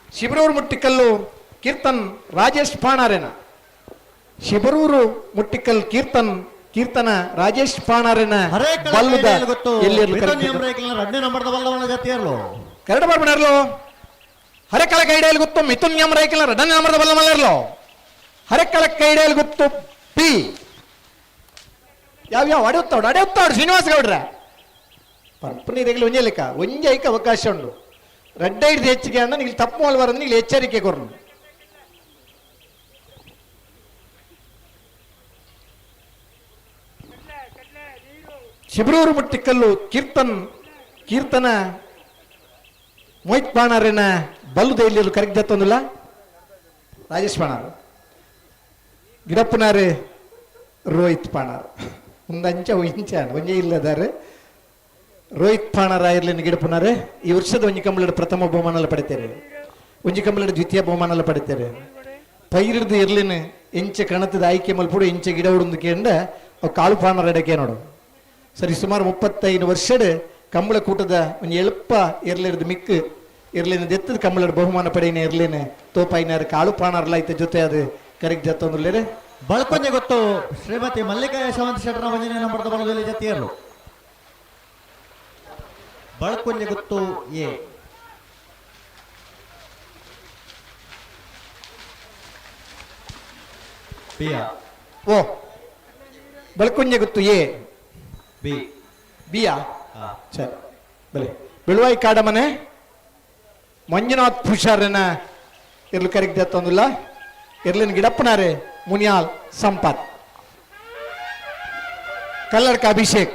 ಶಿಬರೂರು ಮುಟ್ಟಿಕಲ್ಲು ಕೀರ್ತನ್ ರಾಜೇಶ್ ಪಾಣಾರೇನ ಶಿಬರೂರು ಮುಟ್ಟಿಕಲ್ ಕೀರ್ತನ್ ಕೀರ್ತನ ರಾಜೇಶ್ ಪಾಣಾರೇನ ಬಲ್ಲುದ ಕರಡ ಬರ್ಬಣರ್ಲು ಹರೆಕಳ ಕೈಡೇಲ್ ಗೊತ್ತು ಮಿಥುನ್ ಎಂ ರೈಕಲ್ ರಡನ್ ನಂಬರ್ದ ಬಲ್ಲ ಮಲ್ಲರ್ಲು ಹರೆಕಳ ಕೈಡೇಲ್ ಗೊತ್ತು ಪಿ ಯಾವ ಅಡೆಯುತ್ತಾಡು ಅಡೆಯುತ್ತಾಡು ಶ್ರೀನಿವಾಸ ಗೌಡ್ರ ಪರ್ಪನೀರೆಗಳು ಒಂಜೆ ಲೆಕ್ಕ ಒಂಜೆ ಐಕ ಅವಕಾಶ ಉಂಡು ರೆಡ್ಡ ಹಿಡಿದು ಹೆಚ್ಚಿಗೆ ಅಣ್ಣ ನೀವು ತಪ್ಪು ಮಾಡಬಾರ್ದು ನೀವು ಎಚ್ಚರಿಕೆ ಕೊರ್ನು. ಶಿಬರೂರು ಮುಟ್ಟಿಕಲ್ಲು ಕೀರ್ತನ್ ಕೀರ್ತನ ಮೋಹಿತ್ ಬಾಣಾರೇನ ಬಲ್ಲುದ ಇಲ್ಲಿ ಕರೆಕ್ಟ್ ತಂದಿಲ್ಲ ರಾಜೇಶ್ ಬಾಣಾರು ಗಿಡಪ್ಪನಾರು ರೋಹಿತ್ ಪಾಣಾರ್ ಒಂದಂಚ ಇಂಚ ಒಂಜೆ ಇಲ್ಲದಾರೆ ರೋಹಿತ್ ಪಾಣಾರ ಇರ್ಲಿನ ಗಿಡಪ್ಪನಾರೆ ಈ ವರ್ಷದ ಒಂಜಿ ಕಂಬಳದ ಪ್ರಥಮ ಬಹುಮಾನ ಪಡಿತಾರೆ ಒಂಜಿ ಕಂಬಳದ ದ್ವಿತೀಯ ಬಹುಮಾನ ಪಡಿತಾರೆ ಪೈರಿಡ್ದು ಇರ್ಲಿನ ಎಂಚೆ ಕಣತದ ಆಯ್ಕೆ ಮಲ್ಪುಡು ಇಂಚೆ ಗಿಡ ಉಡುಂದು ಕೇಂಡ ಅವು ಕಾಳು ಪಾಣಾರ ಎಡಕೆ ನೋಡು ಸರಿ ಸುಮಾರು 35 ವರ್ಷದ ಕಂಬಳ ಕೂಟದ ಒಂಜಿ ಎಳುಪ್ಪ ಇರ್ಲಿರ್ದು ಮಿಕ್ಕು ಇರ್ಲಿನ ದೆತ್ತದ ಕಂಬಳದ ಬಹುಮಾನ ಪಡೆಯನೆ ಇರ್ಲಿನ ತೋಪಾಯಿನಾರು ಕಾಳು ಪಾಣಾರ್ಲ ಐತೆ ಜೊತೆ ಅದು ಕರೆಕ್ಟ್ ಜತ್ತೊಂದುಲ್ಲೇರೆ. ಬಳಕೊಂಜೆ ಗೊತ್ತು ಶ್ರೀಮತಿ ಮಲ್ಲಿಕಾ ಯಶವಂತ ಶೆಟ್ಟರ ವಂಜನೆ ನಂಬರ್ದ ಬಲದಲ್ಲಿ ಜತಿಯರು ಬಳಕೊಂಜೆ ಗೊತ್ತು ಎ ಬಿಯ ಓ ಬಳಕೊಂಜೆ ಗೊತ್ತು ಎ ಬಿ ಬಿಯಾ ಸರಿ ಬಲೆ ಬೆಳುವಾಯಿ ಕಾಡಮನೆ ಮಂಜುನಾಥ್ ಪುಷಾರನ ಇರ್ಲು ಕರೆಕ್ಟ್ ಜತ್ತೊಂದುಲ್ಲ ಇರ್ಲಿನ ಗಿಡಪ್ಪನಾರೆ ಮುನಿಯಾಲ್ ಸಂಪತ್ ಕಲ್ಲಡ್ಕ ಅಭಿಷೇಕ್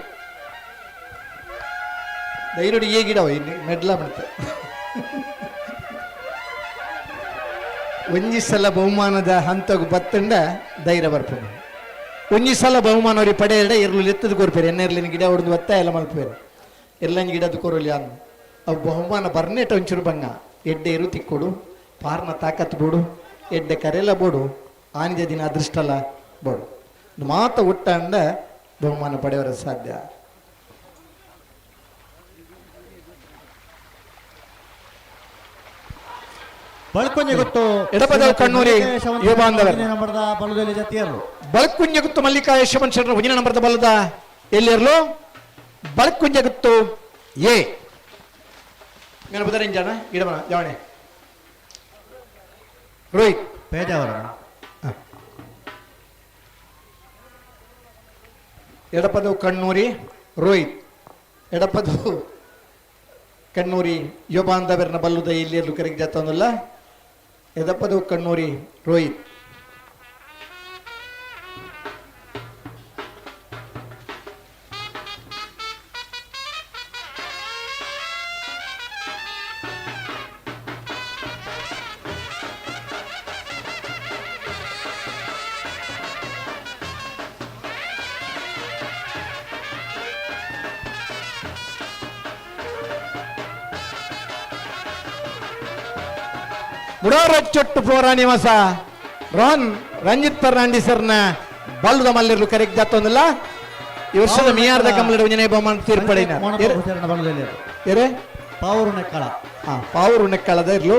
ದೈರುಡಿ ಏ ಗಿಡವ ಇನ್ನು ಮೆಡ್ಲ ಮಾಡ್ತೆ ಒಂಜಿ ಸಲ ಬಹುಮಾನದ ಹಂತಗು ಬತ್ತಂಡ ಧೈರ್ಯ ಬರ್ಪುಂಡು ಒಂಜಿ ಸಲ ಬಹುಮಾನ ಅವ್ರಿಗೆ ಪಡೆಯಡ ಇರ್ಲು ಎತ್ತದ ಕೊರ್ಪೇರು ಎನ್ನ ಇರ್ಲಿನ ಗಿಡ ಹೊಡೆದು ಬತ್ತ ಎಲ್ಲ ಮಲ್ಪೇರು ಎಲ್ಲಂಜಿ ಗಿಡದ ಕೊರಲಿ ಅನ್ನು ಅವು ಬಹುಮಾನ ಬರ್ನೇಟ ಒಂಚೂರು ಬಂಗ ಎಡ್ಡೆ ಇರು ತಿಕ್ಕೊಡು ಪಾರ್ನ ತಾಕತ್ ಬೋಡು ಎಡ್ಡೆ ಕರೆಲ್ಲ ಬೋಡು ಆನಿದ ದಿನ ಅದೃಷ್ಟಲ್ಲ ಬೋಡು ಮಾತ ಹುಟ್ಟಂಡ ಬಹುಮಾನ ಪಡೆಯವರ ಸಾಧ್ಯ. ಬಳಕುಂಜೆ ಗೊತ್ತು ಎಡಪದವು ಕಣ್ಣೂರಿ ಯುವ ಬಾಂಧವರು. ನಂಬರ್ದ ಬಲದಲ್ಲಿ ಜತಿಯರ್ಲು. ಬಳಕುಂಜೆ ಗುತ್ತು ಮಲ್ಲಿಕಾ ಯಶವಂತ ಶೆಟ್ಟರ್ ಒಂದನೇ ನಂಬರ್ದ ಬಲದ ಎಲ್ಲಿರಲು ಬಳಕುಂಜೆ ಗುತ್ತು ಎ ಮೇನ ಬುಧರಿಂಜಾನ ಗಿಡಮನ ಜವಣೆ ರೋಹಿತ್ ಪೇಜಾವರ. ಎಡಪದವು ಕಣ್ಣೂರಿ ರೋಹಿತ್, ಎಡಪದವು ಕಣ್ಣೂರಿ ಯುವ ಬಾಂಧವರನ್ನ ಬಲ್ಲುದ ಎಲ್ಲಿರಲು ಕರೆಗೆ ಜಾತವನ್ನಲ್ಲ. ಎಡಪದವು ಕಣ್ಣೂರಿ ರೋಹಿತ್. ಮುಡಾರಚ್ಚೊಟ್ಟು ಫ್ಲೋರಾ ನಿವಾಸ ರೋಹನ್ ರಂಜಿತ್ ಫರ್ನಾಂಡಿಸರ್ನ ಬಲ್ಲದ ಮಲ್ಲಿರ್ಲು ಕರೆಗೆ ಜಾತೊಂದಿಲ್ಲ. ಈ ವರ್ಷದ ಮಿಯಾರ್ದ ಕಮಲದ ಒಂಜನೇ ಬಹುಮಾನ ತೀರ್ಪಡಿನ ಏರೆ ಪಾವೂರು ನೆಕ್ಕಳ. ಪಾವೂರು ನೆಕ್ಕಳದ ಇರ್ಲು.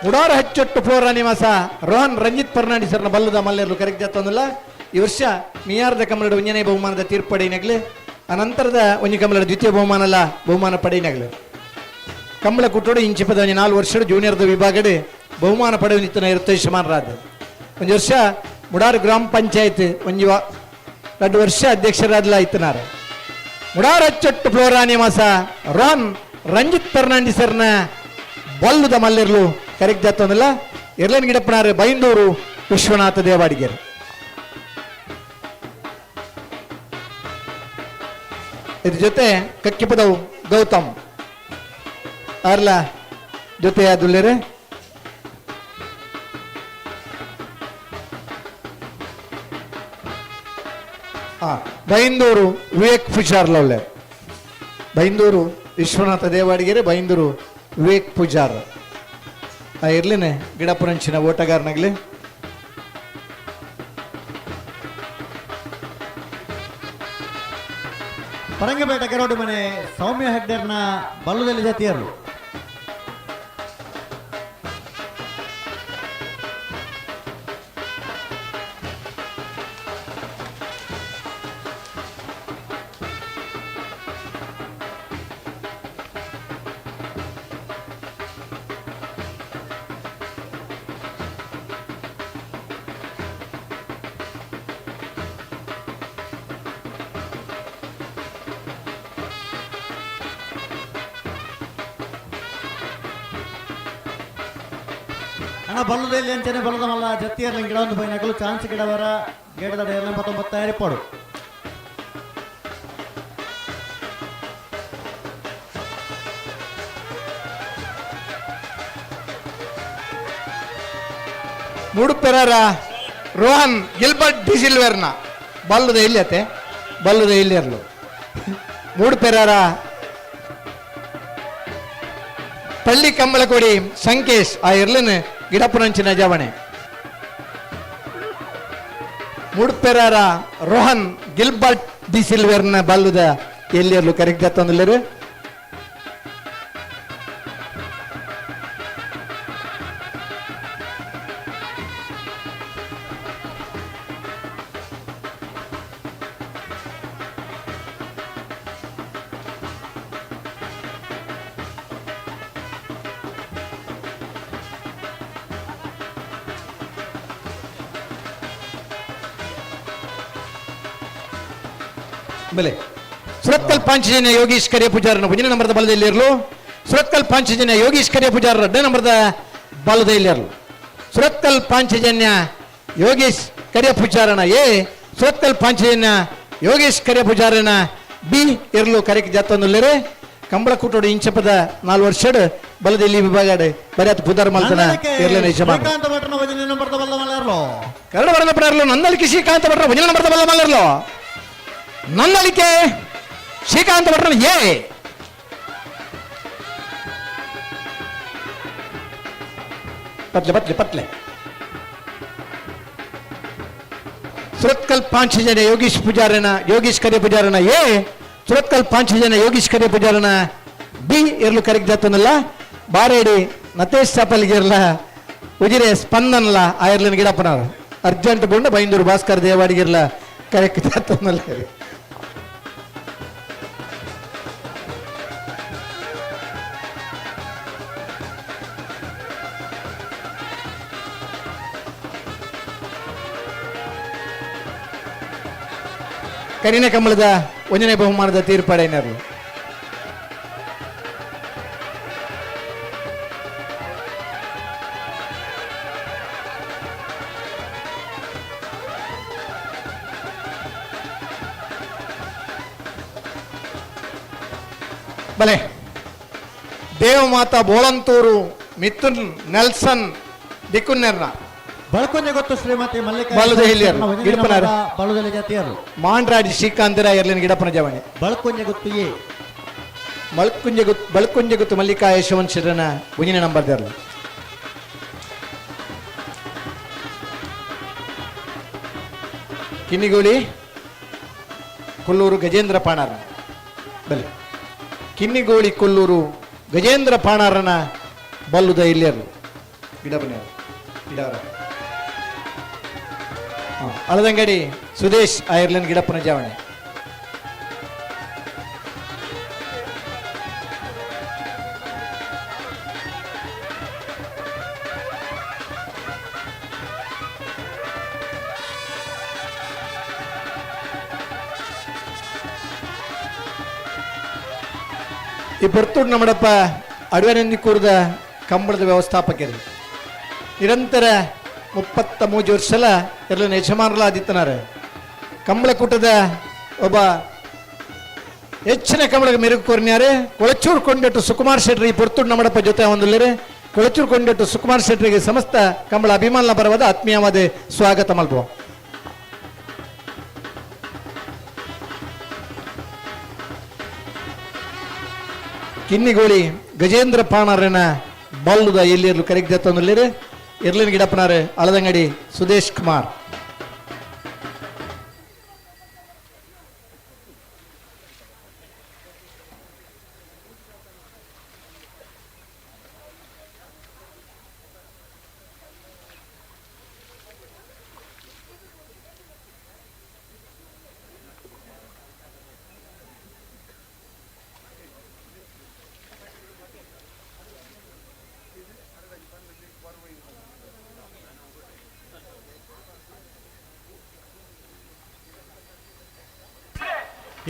ಮುಡಾರ ಹಚ್ಚೊಟ್ಟು ಫ್ಲೋರಾ ನಿವಾಸ ರೋಹನ್ ರಂಜಿತ್ ಫರ್ನಾಂಡಿಸರ್ನ ಬಲ್ಲದ ಮಲ್ಲಿರ್ಲು ಕರೆಗೆ ಜಾತೊಂದಿಲ್ಲ. ಈ ವರ್ಷ ಮಿಯಾರ್ದ ಕಮಲದ ಒಂಜನೇ ಬಹುಮಾನದ ತೀರ್ಪಡಿನಗ್ಲಿ, ಅನಂತರದ ಒಂಜಿ ಕಮಲದ ದ್ವಿತೀಯ ಬಹುಮಾನಲ್ಲ ಬಹುಮಾನ ಪಡೆಯಿನಗ್ಲಿ. ಕಂಬಳ ಕುಟ್ಟೋಡು ಇಂಚಿಪದ ಒಂಜಿ 4 ವರ್ಷ ಜೂನಿಯರ್ದ ವಿಭಾಗಡೆ ಬಹುಮಾನ ಪಡೆಯುವ ನಿತ್ತನ ಇರುತ್ತೆ ಯಜಮಾನರಾದ. ಒಂಜಿ ವರ್ಷ ಮುಡಾರು ಗ್ರಾಮ ಪಂಚಾಯತ್ ಒಂಜಿ 2 ವರ್ಷ ಅಧ್ಯಕ್ಷರಾದಲ ಇತ್ತನಾರ. ಮುಡಾರು ಅಚ್ಚೊಟ್ಟು ಫ್ಲೋರಾ ನಿವಾಸ ರೋಹನ್ ರಂಜಿತ್ ಫರ್ನಾಂಡಿಸರ್ನ ಬಲ್ಲುದ ಮಲ್ಲಿರ್ಲು ಕರೆಕ್ಟ್ ಜಾತೊಂದಿಲ್ಲ. ಎರ್ಲನ್ ಗಿಡಪ್ಪನಾರು ಬೈಂದೂರು ವಿಶ್ವನಾಥ ದೇವಾಡಿಗೆರು. ಇದ್ರ ಜೊತೆ ಕಕ್ಕಿಪದವು ಗೌತಮ್ ಅರ್ಲ ಜೊತೆ ಅದುಲ್ಲೇರೆ. ಬೈಂದೂರು ವಿವೇಕ್ ಪೂಜಾರ್ ಲವ್ಲೆ. ಬೈಂದೂರು ವಿಶ್ವನಾಥ ದೇವಾಡಿಗೆರೆ, ಬೈಂದೂರು ವಿವೇಕ್ ಪೂಜಾರ್. ಇರ್ಲಿನೇ ಗಿಡಪುರಂಚಿನ ಓಟಗಾರನಾಗ್ಲಿ. ಪರಂಗಪೇಟೆ ಕೆರೋಡು ಮನೆ ಸೌಮ್ಯ ಹೆಗ್ಡೆರ್ನ ಬಲ್ಲದಲ್ಲಿ ಜಾತಿಯರು. ಅಣ್ಣ ಬಲ್ಲದಲ್ಲಿ ಅಂಚನೆ ಬಲ್ಲದ ಮಲ್ಲ ಜತ್ತಿಯರ್ಲ ಗಿಡ ಒಂದು ಬೈನಕಲು ಚಾನ್ಸ್ ಗಿಡವರ ಗೇಡದ ಎಲ್ಲ 19 ರಿಪೋರ್ಡು. ಮೂಡುಪೆರರ ರೋಹನ್ ಗಿಲ್ಬರ್ಟ್ ಡಿಸಿಲ್ವೇರ್ನ ಬಲ್ಲದ ಎಲ್ಲಿಯತೆ ಬಲ್ಲದ ಎಲ್ಲಿಯರ್ಲು. ಮೂಡುಪೆರರ ಪಳ್ಳಿ ಕಂಬಳಕೋಡಿ ಸಂಕೇಶ್ ಆ ಇರ್ಲಿನ ಗಿಡಪುರಂಚಿನ ಜವಣೆ. ಮೂಡುಪೆರರ ರೋಹನ್ ಗಿಲ್ಬರ್ಟ್ ಡಿಸಿಲ್ವೇರ್ನ ಬಲ್ಲದ ಎಲ್ಲಿಯರ್ಲು ಕರೆಕ್ಟ್ ತಂದಲೇರು. ಬೆಲೆ ಸುರತ್ಕಲ್ ಪಾಂಚಜನ್ಯ ಯೋಗೀಶ್ ಕರಿಯ ಪೂಜಾರನ ಒಂದನೇ ನಂಬರ್ದ ಬಲದಲ್ಲಿರಲು. ಸುರತ್ಕಲ್ ಪಾಂಚಜನ್ಯ ಯೋಗೀಶ್ ಕರಿಯ ಪೂಜಾರ ಎರಡನೇ ನಂಬರ್ದ ಬಲದಲ್ಲಿರಲು. ಸುರತ್ಕಲ್ ಪಾಂಚಜನ್ಯ ಯೋಗೀಶ್ ಕರಿಯ ಪೂಜಾರನ ಎ, ಸುರತ್ಕಲ್ ಪಾಂಚಜನ್ಯ ಯೋಗೀಶ್ ಕರಿಯ ಪೂಜಾರನ ಬಿ ಇರಲು ಕರೆಕ್ ಜಾತೊಂದುಲ್ಲೇರೆ. ಕಂಬಳಕೂಟೋಡು ಇಂಚಪದ 4 ವರ್ಷಡ್ ಬಲದಲ್ಲಿ ವಿಭಾಗ ಬರಿಯಾತ್ ಪುದರ್ ಮಲ್ತನ ಇರ್ಲೇನೆ ಯಜಮಾನ. ಶ್ರೀಕಾಂತ ಭಟ್ರನ ಒಂದನೇ ನಂಬರ್ದ ಬಲದ ಮಲ್ಲರ್ಲು. ಕನ್ನಡ ಬರಲ ಪಡರ್ಲು ನಂದಳಿಕೆ ಶ್ರೀಕಾಂತ ಭಟ್ರ ಒಂದನೇ ನಂಬರ್ದ ಬಲದ ಮಲ್ಲರ್ಲು. ನಂದಳಿಕೆ ಶ್ರೀಕಾಂತ ಭಟ್ರನ ಎ. ಪತ್ಲೆ ಪತ್ಲೆ ಪತ್ಲೆ. ಸುರತ್ಕಲ್ ಪಾಂಚಜನ ಯೋಗೀಶ್ ಪೂಜಾರನ ಯೋಗೀಶ್ ಕರಿಯ ಪೂಜಾರನ ಎ, ಸುರತ್ಕಲ್ ಪಾಂಚಜನ ಯೋಗೀಶ್ ಕರಿಯ ಪೂಜಾರನ ಬಿ ಇರ್ಲು ಕರೆಕ್ಟ್ ಜಾತನಲ್ಲ. ಬಾರೇಡಿ ನತೇಶ್ ಚಪಲ್ಗಿರ್ಲ ಉಜಿರೆ ಸ್ಪಂದನ್ಲ ಆಯರ್ಲಿನ ಗಿಡಪ್ಪನವರು ಅರ್ಜೆಂಟ್ ಬುಂಡ ಬೈಂದೂರು ಭಾಸ್ಕರ್ ದೇವಾಡಿಗಿರ್ಲ ಕರೆಕ್ಟ್ ತತ್ತೊಂದಲ್ಲ. ಕರಿನ ಕಮಲದ ಒಂಜನೇ ಬಹುಮಾನದ ತೀರ್ಪಡೆಯವರು ಬಲೆ ದೇವಮಾತಾ ಬೋಳಂತೂರು ಮಿಥುನ್ ನೆಲ್ಸನ್ ದಿಕ್ಕುನ್ನೆರ್ನ ಬಳಕೊಂಜೆ ಗೊತ್ತು ಶ್ರೀಮತಿ ಮಲ್ಲಿಕಾ ಗಿಡಪನಾರು. ಬಳುದಲೆ ಜಾತಿಯರು ಮಾಂಡ್ರಾಡಿ ಶ್ರೀಕಾಂತರ ಎರ್ಲಿನ ಗಿಡಪ್ಪನ ಜವಣಿ ಬಳಕೊಂಜೆ ಗೊತ್ತು ಎ ಬಳಕುಂಜೆ ಗೊತ್ತು ಬಳಕುಂಜೆ ಗೊತ್ತು ಮಲ್ಲಿಕಾ ಯಶವಂತ ಶೆಟ್ಟರನ ಒಂಜಿನ ನಂಬರ್ ದೇರ್ಲು. ಕಿನ್ನಿಗೋಳಿ ಕೊಲ್ಲೂರು ಗಜೇಂದ್ರ ಪಾಣಾರ ಬಲೆ ಕಿನ್ನಿಗೋಳಿ ಕೊಲ್ಲೂರು ಗಜೇಂದ್ರ ಪಾಣಾರನ ಬಲ್ಲುದ ಇಲ್ಲೇರ್ಲು ಗಿಡ ಬನ್ನಿ ಗಿಡವರ ಅಳದಂಗಡಿ ಸುದೇಶ್ ಐರ್ಲೆಂಡ್ ಗಿಡಪ್ಪನ ಜಾವಣೆ. ಈ ಬರ್ತುಡ್ ನಮ್ಮಡಪ್ಪ ಅಡವೆನಂದಿ ಕೂರ್ದ ಕಂಬಳದ ವ್ಯವಸ್ಥಾಪಕರು ನಿರಂತರ 33 ವರ್ಷಲ ಎಲ್ಲ ಯಜಮಾನರಲ್ಲ ಆದಿತ್ತನಾರ ಕಂಬಳಕೂಟದ ಒಬ್ಬ ಹೆಚ್ಚಿನ ಕಂಬಳಗ ಮೆರುಗು ಕೋರ್ನ್ಯಾರೆ ಕೊಳಚೂರು ಕೊಂಡೆಟ್ಟು ಸುಕುಮಾರ್ ಶೆಟ್ರಿ ಈ ಪೊರ್ತುಡ್ ನಮ್ಮಡಪ್ಪ ಜೊತೆ ಹೊಂದಲೇರೆ. ಕೊಳಚೂರು ಕೊಂಡೆಟ್ಟು ಸುಕುಮಾರ್ ಶೆಟ್ರಿಗೆ ಸಮಸ್ತ ಕಂಬಳ ಅಭಿಮಾನ ಬರವಾದ ಆತ್ಮೀಯವಾದ ಸ್ವಾಗತ ಮಲ್ಪೋ. ಕಿನ್ನಿಗೋಳಿ ಗಜೇಂದ್ರ ಪಾಣರನ ಬಲ್ಲುದ ಎಲ್ಲಿರ್ಲು ಕರೆಗ್ ತಂದುಲ್ಲೇರೆ ಎರ್ಲಿನ ಗಿಡಪ್ಪನಾರೆ ಅಳದಂಗಡಿ ಸುದೇಶ್ ಕುಮಾರ್.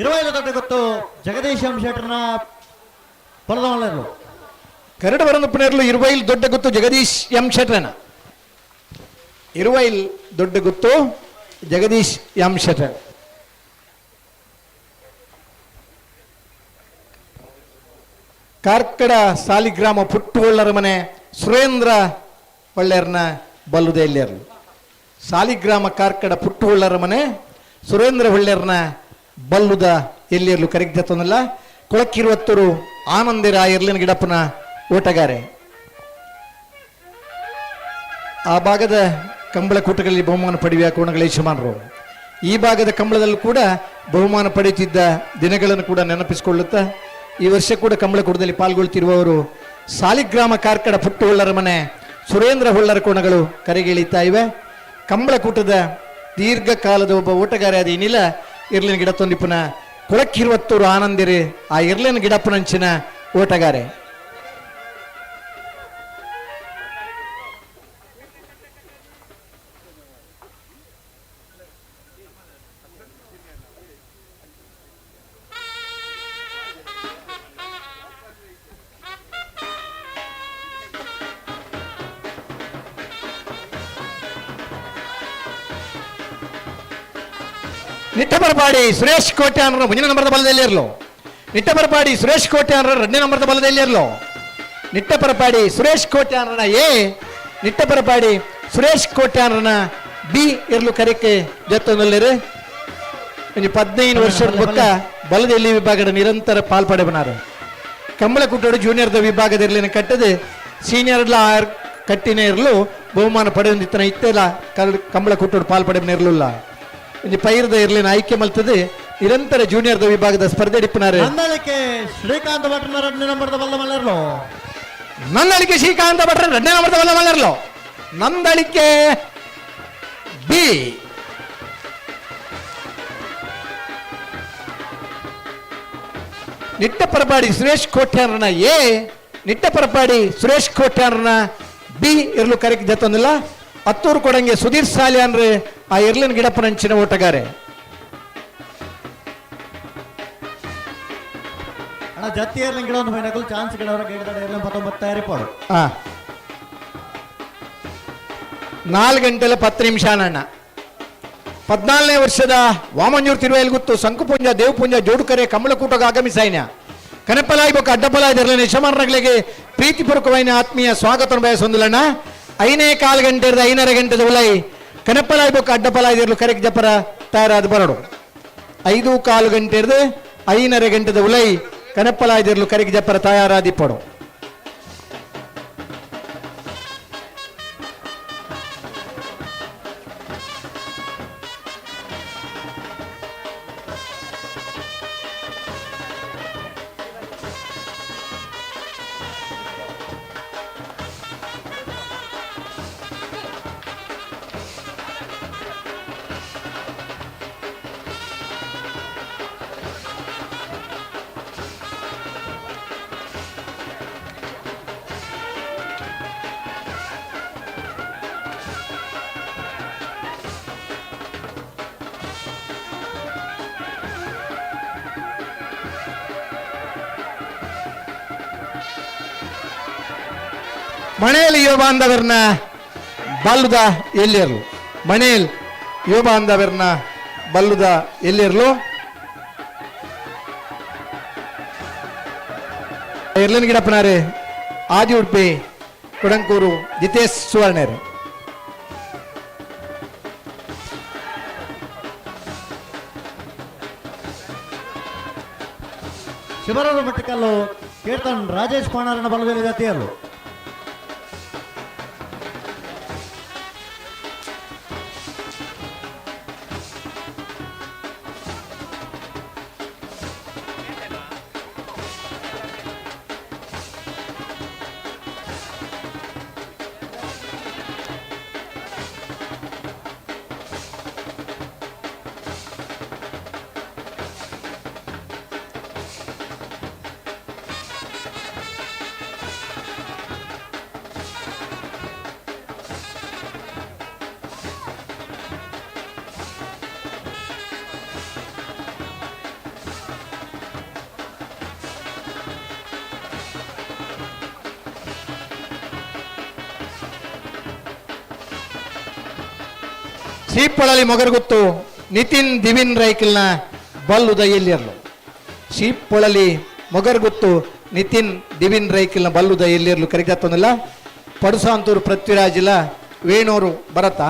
ಇರುವೈಲು ದೊಡ್ಡ ಗೊತ್ತು ಜಗದೀಶ್ ಎಂ ಶೆಟ್ಟರ್ನ ಪೊಲದಮಲ್ಲರು ಕರಡು ಬರಂದಪ್ಪನೇರ್ಲು ಇರುವೈಲ್ ದೊಡ್ಡ ಗುತ್ತು ಜಗದೀಶ್ ಎಂ ಶೆಟ್ಟರನ ಇರುವೈಲ್ ದೊಡ್ಡ ಗುತ್ತು ಜಗದೀಶ್ ಎಂ ಶೆಟ್ಟರ್. ಕಾರ್ಕಡ ಸಾಲಿಗ್ರಾಮ ಪುಟ್ಟುಗೊಳ್ಳರ ಮನೆ ಸುರೇಂದ್ರ ಒಳ್ಳೆಯರ್ನ ಬಲ್ಲುದೆಲ್ಲೇರ್ಲು. ಸಾಲಿಗ್ರಾಮ ಕಾರ್ಕಡ ಪುಟ್ಟುಗೊಳ್ಳರ ಮನೆ ಸುರೇಂದ್ರ ಹೊಳ್ಳೆರ್ನ ಬಲ್ಲುದ ಎಲ್ಲಿಯರ್ಲು ಕರೆಗ್ದತ್ತೊಂದಲ್ಲ. ಕೊಳಕ್ಕಿರುವತ್ತೂರು ಆನಂದಿರ ಎರ್ಲಿನ ಗಿಡಪ್ಪನ ಓಟಗಾರೆ. ಆ ಭಾಗದ ಕಂಬಳ ಕೂಟಗಳಲ್ಲಿ ಬಹುಮಾನ ಪಡೆಯುವ ಕೋಣಗಳ ಯಜಮಾನರು ಈ ಭಾಗದ ಕಂಬಳದಲ್ಲೂ ಕೂಡ ಬಹುಮಾನ ಪಡೆಯುತ್ತಿದ್ದ ದಿನಗಳನ್ನು ಕೂಡ ನೆನಪಿಸಿಕೊಳ್ಳುತ್ತಾ ಈ ವರ್ಷ ಕೂಡ ಕಂಬಳಕೂಟದಲ್ಲಿ ಪಾಲ್ಗೊಳ್ತಿರುವವರು ಸಾಲಿಗ್ರಾಮ ಕಾರ್ಕಡ ಪುಟ್ಟುಹೊಳ್ಳರ ಮನೆ ಸುರೇಂದ್ರ ಹೊಳ್ಳರ ಕೋಣಗಳು ಕರೆಗಿಳಿತಾ ಇವೆ. ಕಂಬಳಕೂಟದ ದೀರ್ಘಕಾಲದ ಒಬ್ಬ ಓಟಗಾರ ಆದ ಏನಿಲ್ಲ ಇರ್ಲಿನ ಗಿಡ ತೊಂದಿಪ್ಪನ ಕೊಳಕ್ಕಿರುವತ್ತೂರು ಆನಂದಿರಿ ಆ ಇರ್ಲಿನ ಗಿಡಪ್ಪನಂಚಿನ ಓಟಗಾರೆ. ನಿಟ್ಟಬರಪಾಡಿ ಸುರೇಶ್ ಕೋಟ್ಯಾನ್ರ ಮುಂದಿನ ನಂಬರದ ಬಲದಲ್ಲಿರಲು. ನಿಟ್ಟಬರಪಾಡಿ ಸುರೇಶ್ ಕೋಟ್ಯಾನ್ರ ಎರಡನೇ ನಂಬರದ ಬಲದಲ್ಲಿರಲು. ನಿಟ್ಟಪರಪಾಡಿ ಸುರೇಶ್ ಕೋಟ್ಯಾನ್ರನ ಎ, ನಿಟ್ಟಪರಪಾಡಿ ಸುರೇಶ್ ಕೋಟ್ಯಾನ್ರನ ಬಿ ಇರ್ಲು ಕರೆಕ್ಕೆ ಜೊತ್ತೊಂದಲ್ಲಿರು. ಒಂಜಿ 15 ವರ್ಷದ ಬೊಕ್ಕ ಬಲದೆಲ್ಲಿ ವಿಭಾಗದ ನಿರಂತರ ಪಾಲ್ಪಡೆಬನಾರು. ಕಂಬಳಕುಟ್ಟೋಡು ಜೂನಿಯರ್ದ ವಿಭಾಗದಲ್ಲಿ ಕಟ್ಟದೆ ಸೀನಿಯರ್ಲ ಕಟ್ಟಿನ ಇರಲು ಬಹುಮಾನ ಪಡೆಯೊಂದಿತ್ತನ ಇತ್ತೆಲ್ಲ ಕಂಬಳಕುಟ್ಟೋಡು ಪಾಲ್ಪಡೆಬನ ಇರಲಿಲ್ಲ. ಒಂಜಿ ಪೈರದ ಇರ್ಲಿನ ಆಯ್ಕೆ ಮಲ್ತದೆ ನಿರಂತರ ಜೂನಿಯರ್ದ ವಿಭಾಗದ ಸ್ಪರ್ಧೆ ಡಿಪ್ಪನಾರೆ. ನಂದಳಿಕೆ ಶ್ರೀಕಾಂತ್ ಭಟ್ನ ಎರಡನೇ ನಂಬರ್ದ ಬಲ್ಲ ಮಲ್ಲರ್ಲು. ನಂದಳಿಕೆ ಶ್ರೀಕಾಂತ ಭಟ್ರ ಎರಡನೇ ನಂಬರ್ದ ಬಲ್ಲ ಮಲ್ಲರ್ಲು. ನಂದಳಿಕೆ ಬಿ. ನಿಟ್ಟಪರಪಾಡಿ ಸುರೇಶ್ ಕೋಟ್ಯಾರನ ಎ, ನಿಟ್ಟಪರಪಾಡಿ ಸುರೇಶ್ ಕೋಟ್ಯಾರನ ಬಿ ಇರ್ಲು ಕರೆಕ್ ಜತ್ತೊಂದಿಲ್ಲ. ಹತ್ತೂರು ಕೊಡಂಗೆ ಸುಧೀರ್ ಸಾಲಿಯಾನ್ರೆ ಆ ಇರ್ಲಿನ ಗಿಡಪ್ಪನಂಚಿನ ಓಟಗಾರೆ. ಅಣ್ಣ ಜತ್ತಿ ಏರ್ಲಿನ ಗಿಡ ಒಂದು ಮೈನಕಲ್ ಚಾನ್ಸ್ ಗಿಡವರ ಗಿಡದ ಏರ್ಲಿನ 19 ತಯಾರಿ ಪಾಡು. 4 ಗಂಟೆಲ 10 ನಿಮಿಷ ಅಣ್ಣ. 14ನೇ ವರ್ಷದ ವಾಮಂಜೂರು ತಿರುವೇಲ್ಗುತ್ತು ಸಂಕುಪುಂಜ ದೇವಪುಂಜ ಜೋಡುಕರೆ ಕಮಲಕೂಟಗ ಆಗಮಿಸಾಯಿನ ಕನಪಲಾಯಿ ಬೊಕ್ಕ ಅಡ್ಡಪಲಾಯಿ ಯಜಮಾನರಿಗೆ ಪ್ರೀತಿಪೂರ್ವಕವಾದ ಆತ್ಮೀಯ ಸ್ವಾಗತ ಬಯಸೊಂದುಲಣ್ಣ. 5.15 ಗಂಟೆ 5.30 ಗಂಟೆದ ಉಲೈ ಕನಪಲಾಯಿ ಬೊಕ್ಕ ಅಡ್ಡಪಲಾಯಿ ಕರೆಕ್ ಜಪರ ತಯಾರಾದ ಬರಡು. 5.15 ಗಂಟೆ 5.30 ಗಂಟೆದ ಉಲೈ ಕನಪಲಾಯಿ ಕರೆಕ್ ಜಪರ ತಯಾರಾದಿಪ್ಪಡು. ಮಣೇಲಿ ಯುವ ಬಾಂಧವರನ್ನ ಬಲ್ಲುದ ಎಲ್ಲಿರಲು, ಮಣೇಲ್ ಯುವ ಬಾಂಧವರನ್ನ ಬಲ್ಲುದ ಎಲ್ಲಿರಲು. ಎರ್ಲನ್ ಗಿಡಪ್ಪನಾರೆ ಆದಿ ಉಡುಪಿ ಕೊಡಂಕೂರು ಜಿತೇಶ್ ಸುವರ್ಣರು. ಶಿವರಾಮ ಮಟ್ಟಕಲ್ಲು ಕೀರ್ತನ್ ರಾಜೇಶ್ ಪಾಣಾರನ ಬಲದಲ್ಲಿ ಜಾತಿಯಲ್ಲು. ಸೀಪಳಲಿ ಮೊಗರುಗುತ್ತು ನಿತಿನ್ ದಿವಿನ್ ರೈಕಲ್ನ ಬಲ್ಲುದ ಎಲ್ಲಿರಲು. ಸೀಪೊಳಲಿ ಮೊಗರುಗುತ್ತು ನಿತಿನ್ ದಿವಿನ್ ರೈಕಲ್ನ ಬಲ್ಲುದ ಎಲ್ಲಿರಲು ಕರಿಗತ್ತೊಂದಿಲ್ಲ. ಪಡುಸಾಂತೂರು ಪೃಥ್ವಿರಾಜಿಲ ವೇಣೂರು ಭರತ,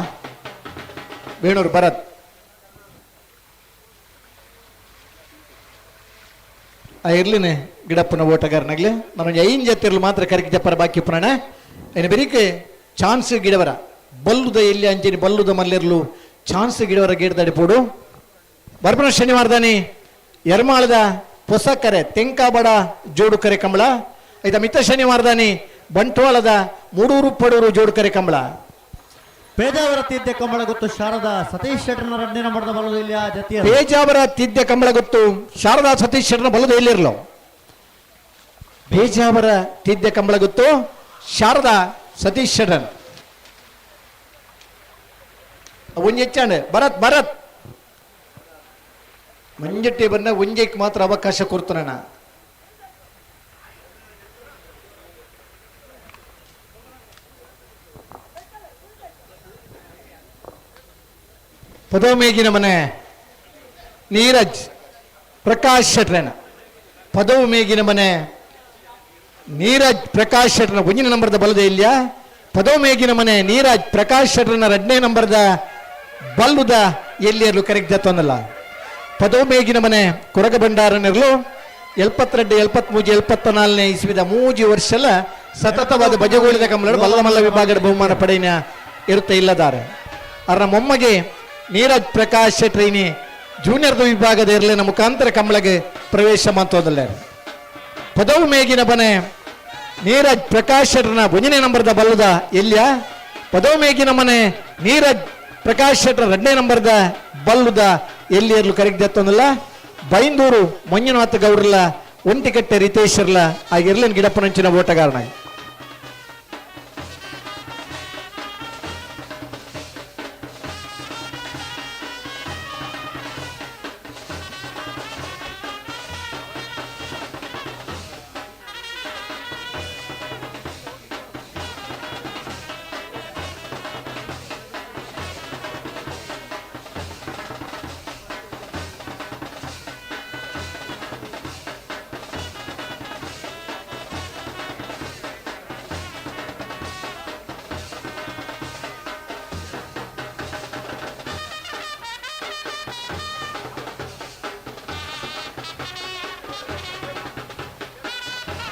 ವೇಣೂರು ಭರತ್. ಆ ಇರ್ಲಿನೇ ಗಿಡಪ್ಪನ ಓಟಗಾರನಾಗ್ಲಿ ನಾನು ಐನ್ ಜತ್ತಿರ್ಲು ಮಾತ್ರ ಕರಿಕ ಜಪ್ಪರ ಬಾಕಿ ಪ್ರಾಣ ಏನು ಬೆರಿಕೆ ಚಾನ್ಸ್ ಗಿಡವರ ಬಲ್ಲುದ ಎಲ್ಲಿ ಅಂಚೆನಿ ಬಲ್ಲುದ ಮಲ್ಲಿರ್ಲು ಚಾನ್ಸ್ ಗಿಡವರ ಗೇಡ್ದಡಿ ಪೋಡು. ಬರ್ಪಣ ಶನಿವಾರದಾನಿ ಎರ್ಮಾಳದ ಹೊಸ ಕರೆ ತೆಂಕಾಬಡ ಜೋಡು ಕರೆ ಕಂಬಳ. ಆಯ್ತಾ ಮಿತ್ತ ಶನಿವಾರದಾನಿ ಬಂಟ್ವಾಳದ ಮೂಡೂರು ಪಡೂರು ಜೋಡು ಕರೆ ಕಂಬಳ. ಪೇಜಾವರ ತಿದ್ದೆ ಕಂಬಳ ಗೊತ್ತು ಶಾರದಾ ಸತೀಶ್ ಶೆಟ್ಟರ್ನ ರಡ್ಡಿನ ಬಡದ ಬಲದ ಇಲ್ಲಿ ಜತಿಯ. ಪೇಜಾವರ ತಿದ್ದೆ ಕಂಬಳ ಗೊತ್ತು ಶಾರದಾ ಸತೀಶ್ ಶೆಟ್ಟರ್ನ ಬಲದ ಎಲ್ಲಿರಲು. ಪೇಜಾವರ ತಿದ್ದೆ ಕಂಬಳ ಗೊತ್ತು ಶಾರದಾ ಸತೀಶ್ ಶೆಟ್ಟರ್. ಒಂಜಿ ಹೆಚ್ಚಾಂಡ್ ಭರತ್ ಭರತ್ ಮಂಜಟ್ಟಿ ಬಂದ ಒಂಜೆಕ್ ಮಾತ್ರ ಅವಕಾಶ ಕೊಡ್ತಾನ. ಪದವು ಮೇಗಿನ ಮನೆ ನೀರಜ್ ಪ್ರಕಾಶ್ ಶೆಟ್ರನ. ಪದವು ಮೇಗಿನ ಮನೆ ನೀರಜ್ ಪ್ರಕಾಶ್ ಶೆಟ್ರನ ಒಂದಿನ ನಂಬರ್ದ ಬಲದ ಇಲ್ಲಿಯ. ಪದವು ಮೇಗಿನ ಮನೆ ನೀರಜ್ ಪ್ರಕಾಶ್ ಶೆಟ್ರನ 2ನೇ ನಂಬರ್ದ ಬಲ್ಲುದ ಎಲ್ಲಿಯರ್ಲು ಕರೆಕ್ಟ್ ಜತ್ತೊಂದಲ್ಲ. ಪದವು ಮೇಗಿನ ಮನೆ ಕೊರಗ ಭಂಡಾರನಿರ್ಲು 72 73 74ನೇ ಇಸ್ವಿದ 3 ವರ್ಷಲ ಸತತವಾದ ಬಜಗೋಳಿದ ಕಮಲರು ಬಲ್ಲದ ಮಲ್ಲ ವಿಭಾಗದ ಬಹುಮಾನ ಪಡೆಯ ಇರುತ್ತೆ ಇಲ್ಲದಾರೆ. ಅವರ ಮೊಮ್ಮಗೆ ನೀರಜ್ ಪ್ರಕಾಶ್ ಶೆಟ್ರಿನಿ ಜೂನಿಯರ್ ವಿಭಾಗದ ಇರಲಿನ ಮುಖಾಂತರ ಕಮಲಗೆ ಪ್ರವೇಶ ಮಾತೋದಲ್ಲ. ಪದವು ಮೇಗಿನ ಬನೆ ನೀರಜ್ ಪ್ರಕಾಶ್ ಶೆಟ್ಟರ್ನ ಒಂಜನೇ ನಂಬರ್ದ ಬಲ್ಲದ ಎಲ್ಯ ಪದೋಮೇಗಿನ ಮನೆ ನೀರಜ್ ಪ್ರಕಾಶ್ ಶೆಟ್ಟರ್ ಎರಡನೇ ನಂಬರ್ದ ಬಲ್ಲುದ ಎಲ್ಲಿಯರ್ಲು ಕರೆಕ್ಟ್ ದತ್ತೊಂದಲ್ಲ ಬೈಂದೂರು ಮಂಜುನಾಥ ಗೌಡ್ರಲ್ಲ ಒಂಟಿಕಟ್ಟೆ ರಿತೇಶ್ವರ್ಲ ಆ ಎರ್ಲನ್ ಗಿಡಪ್ಪನಂಚಿನ ಓಟಗಾರನ.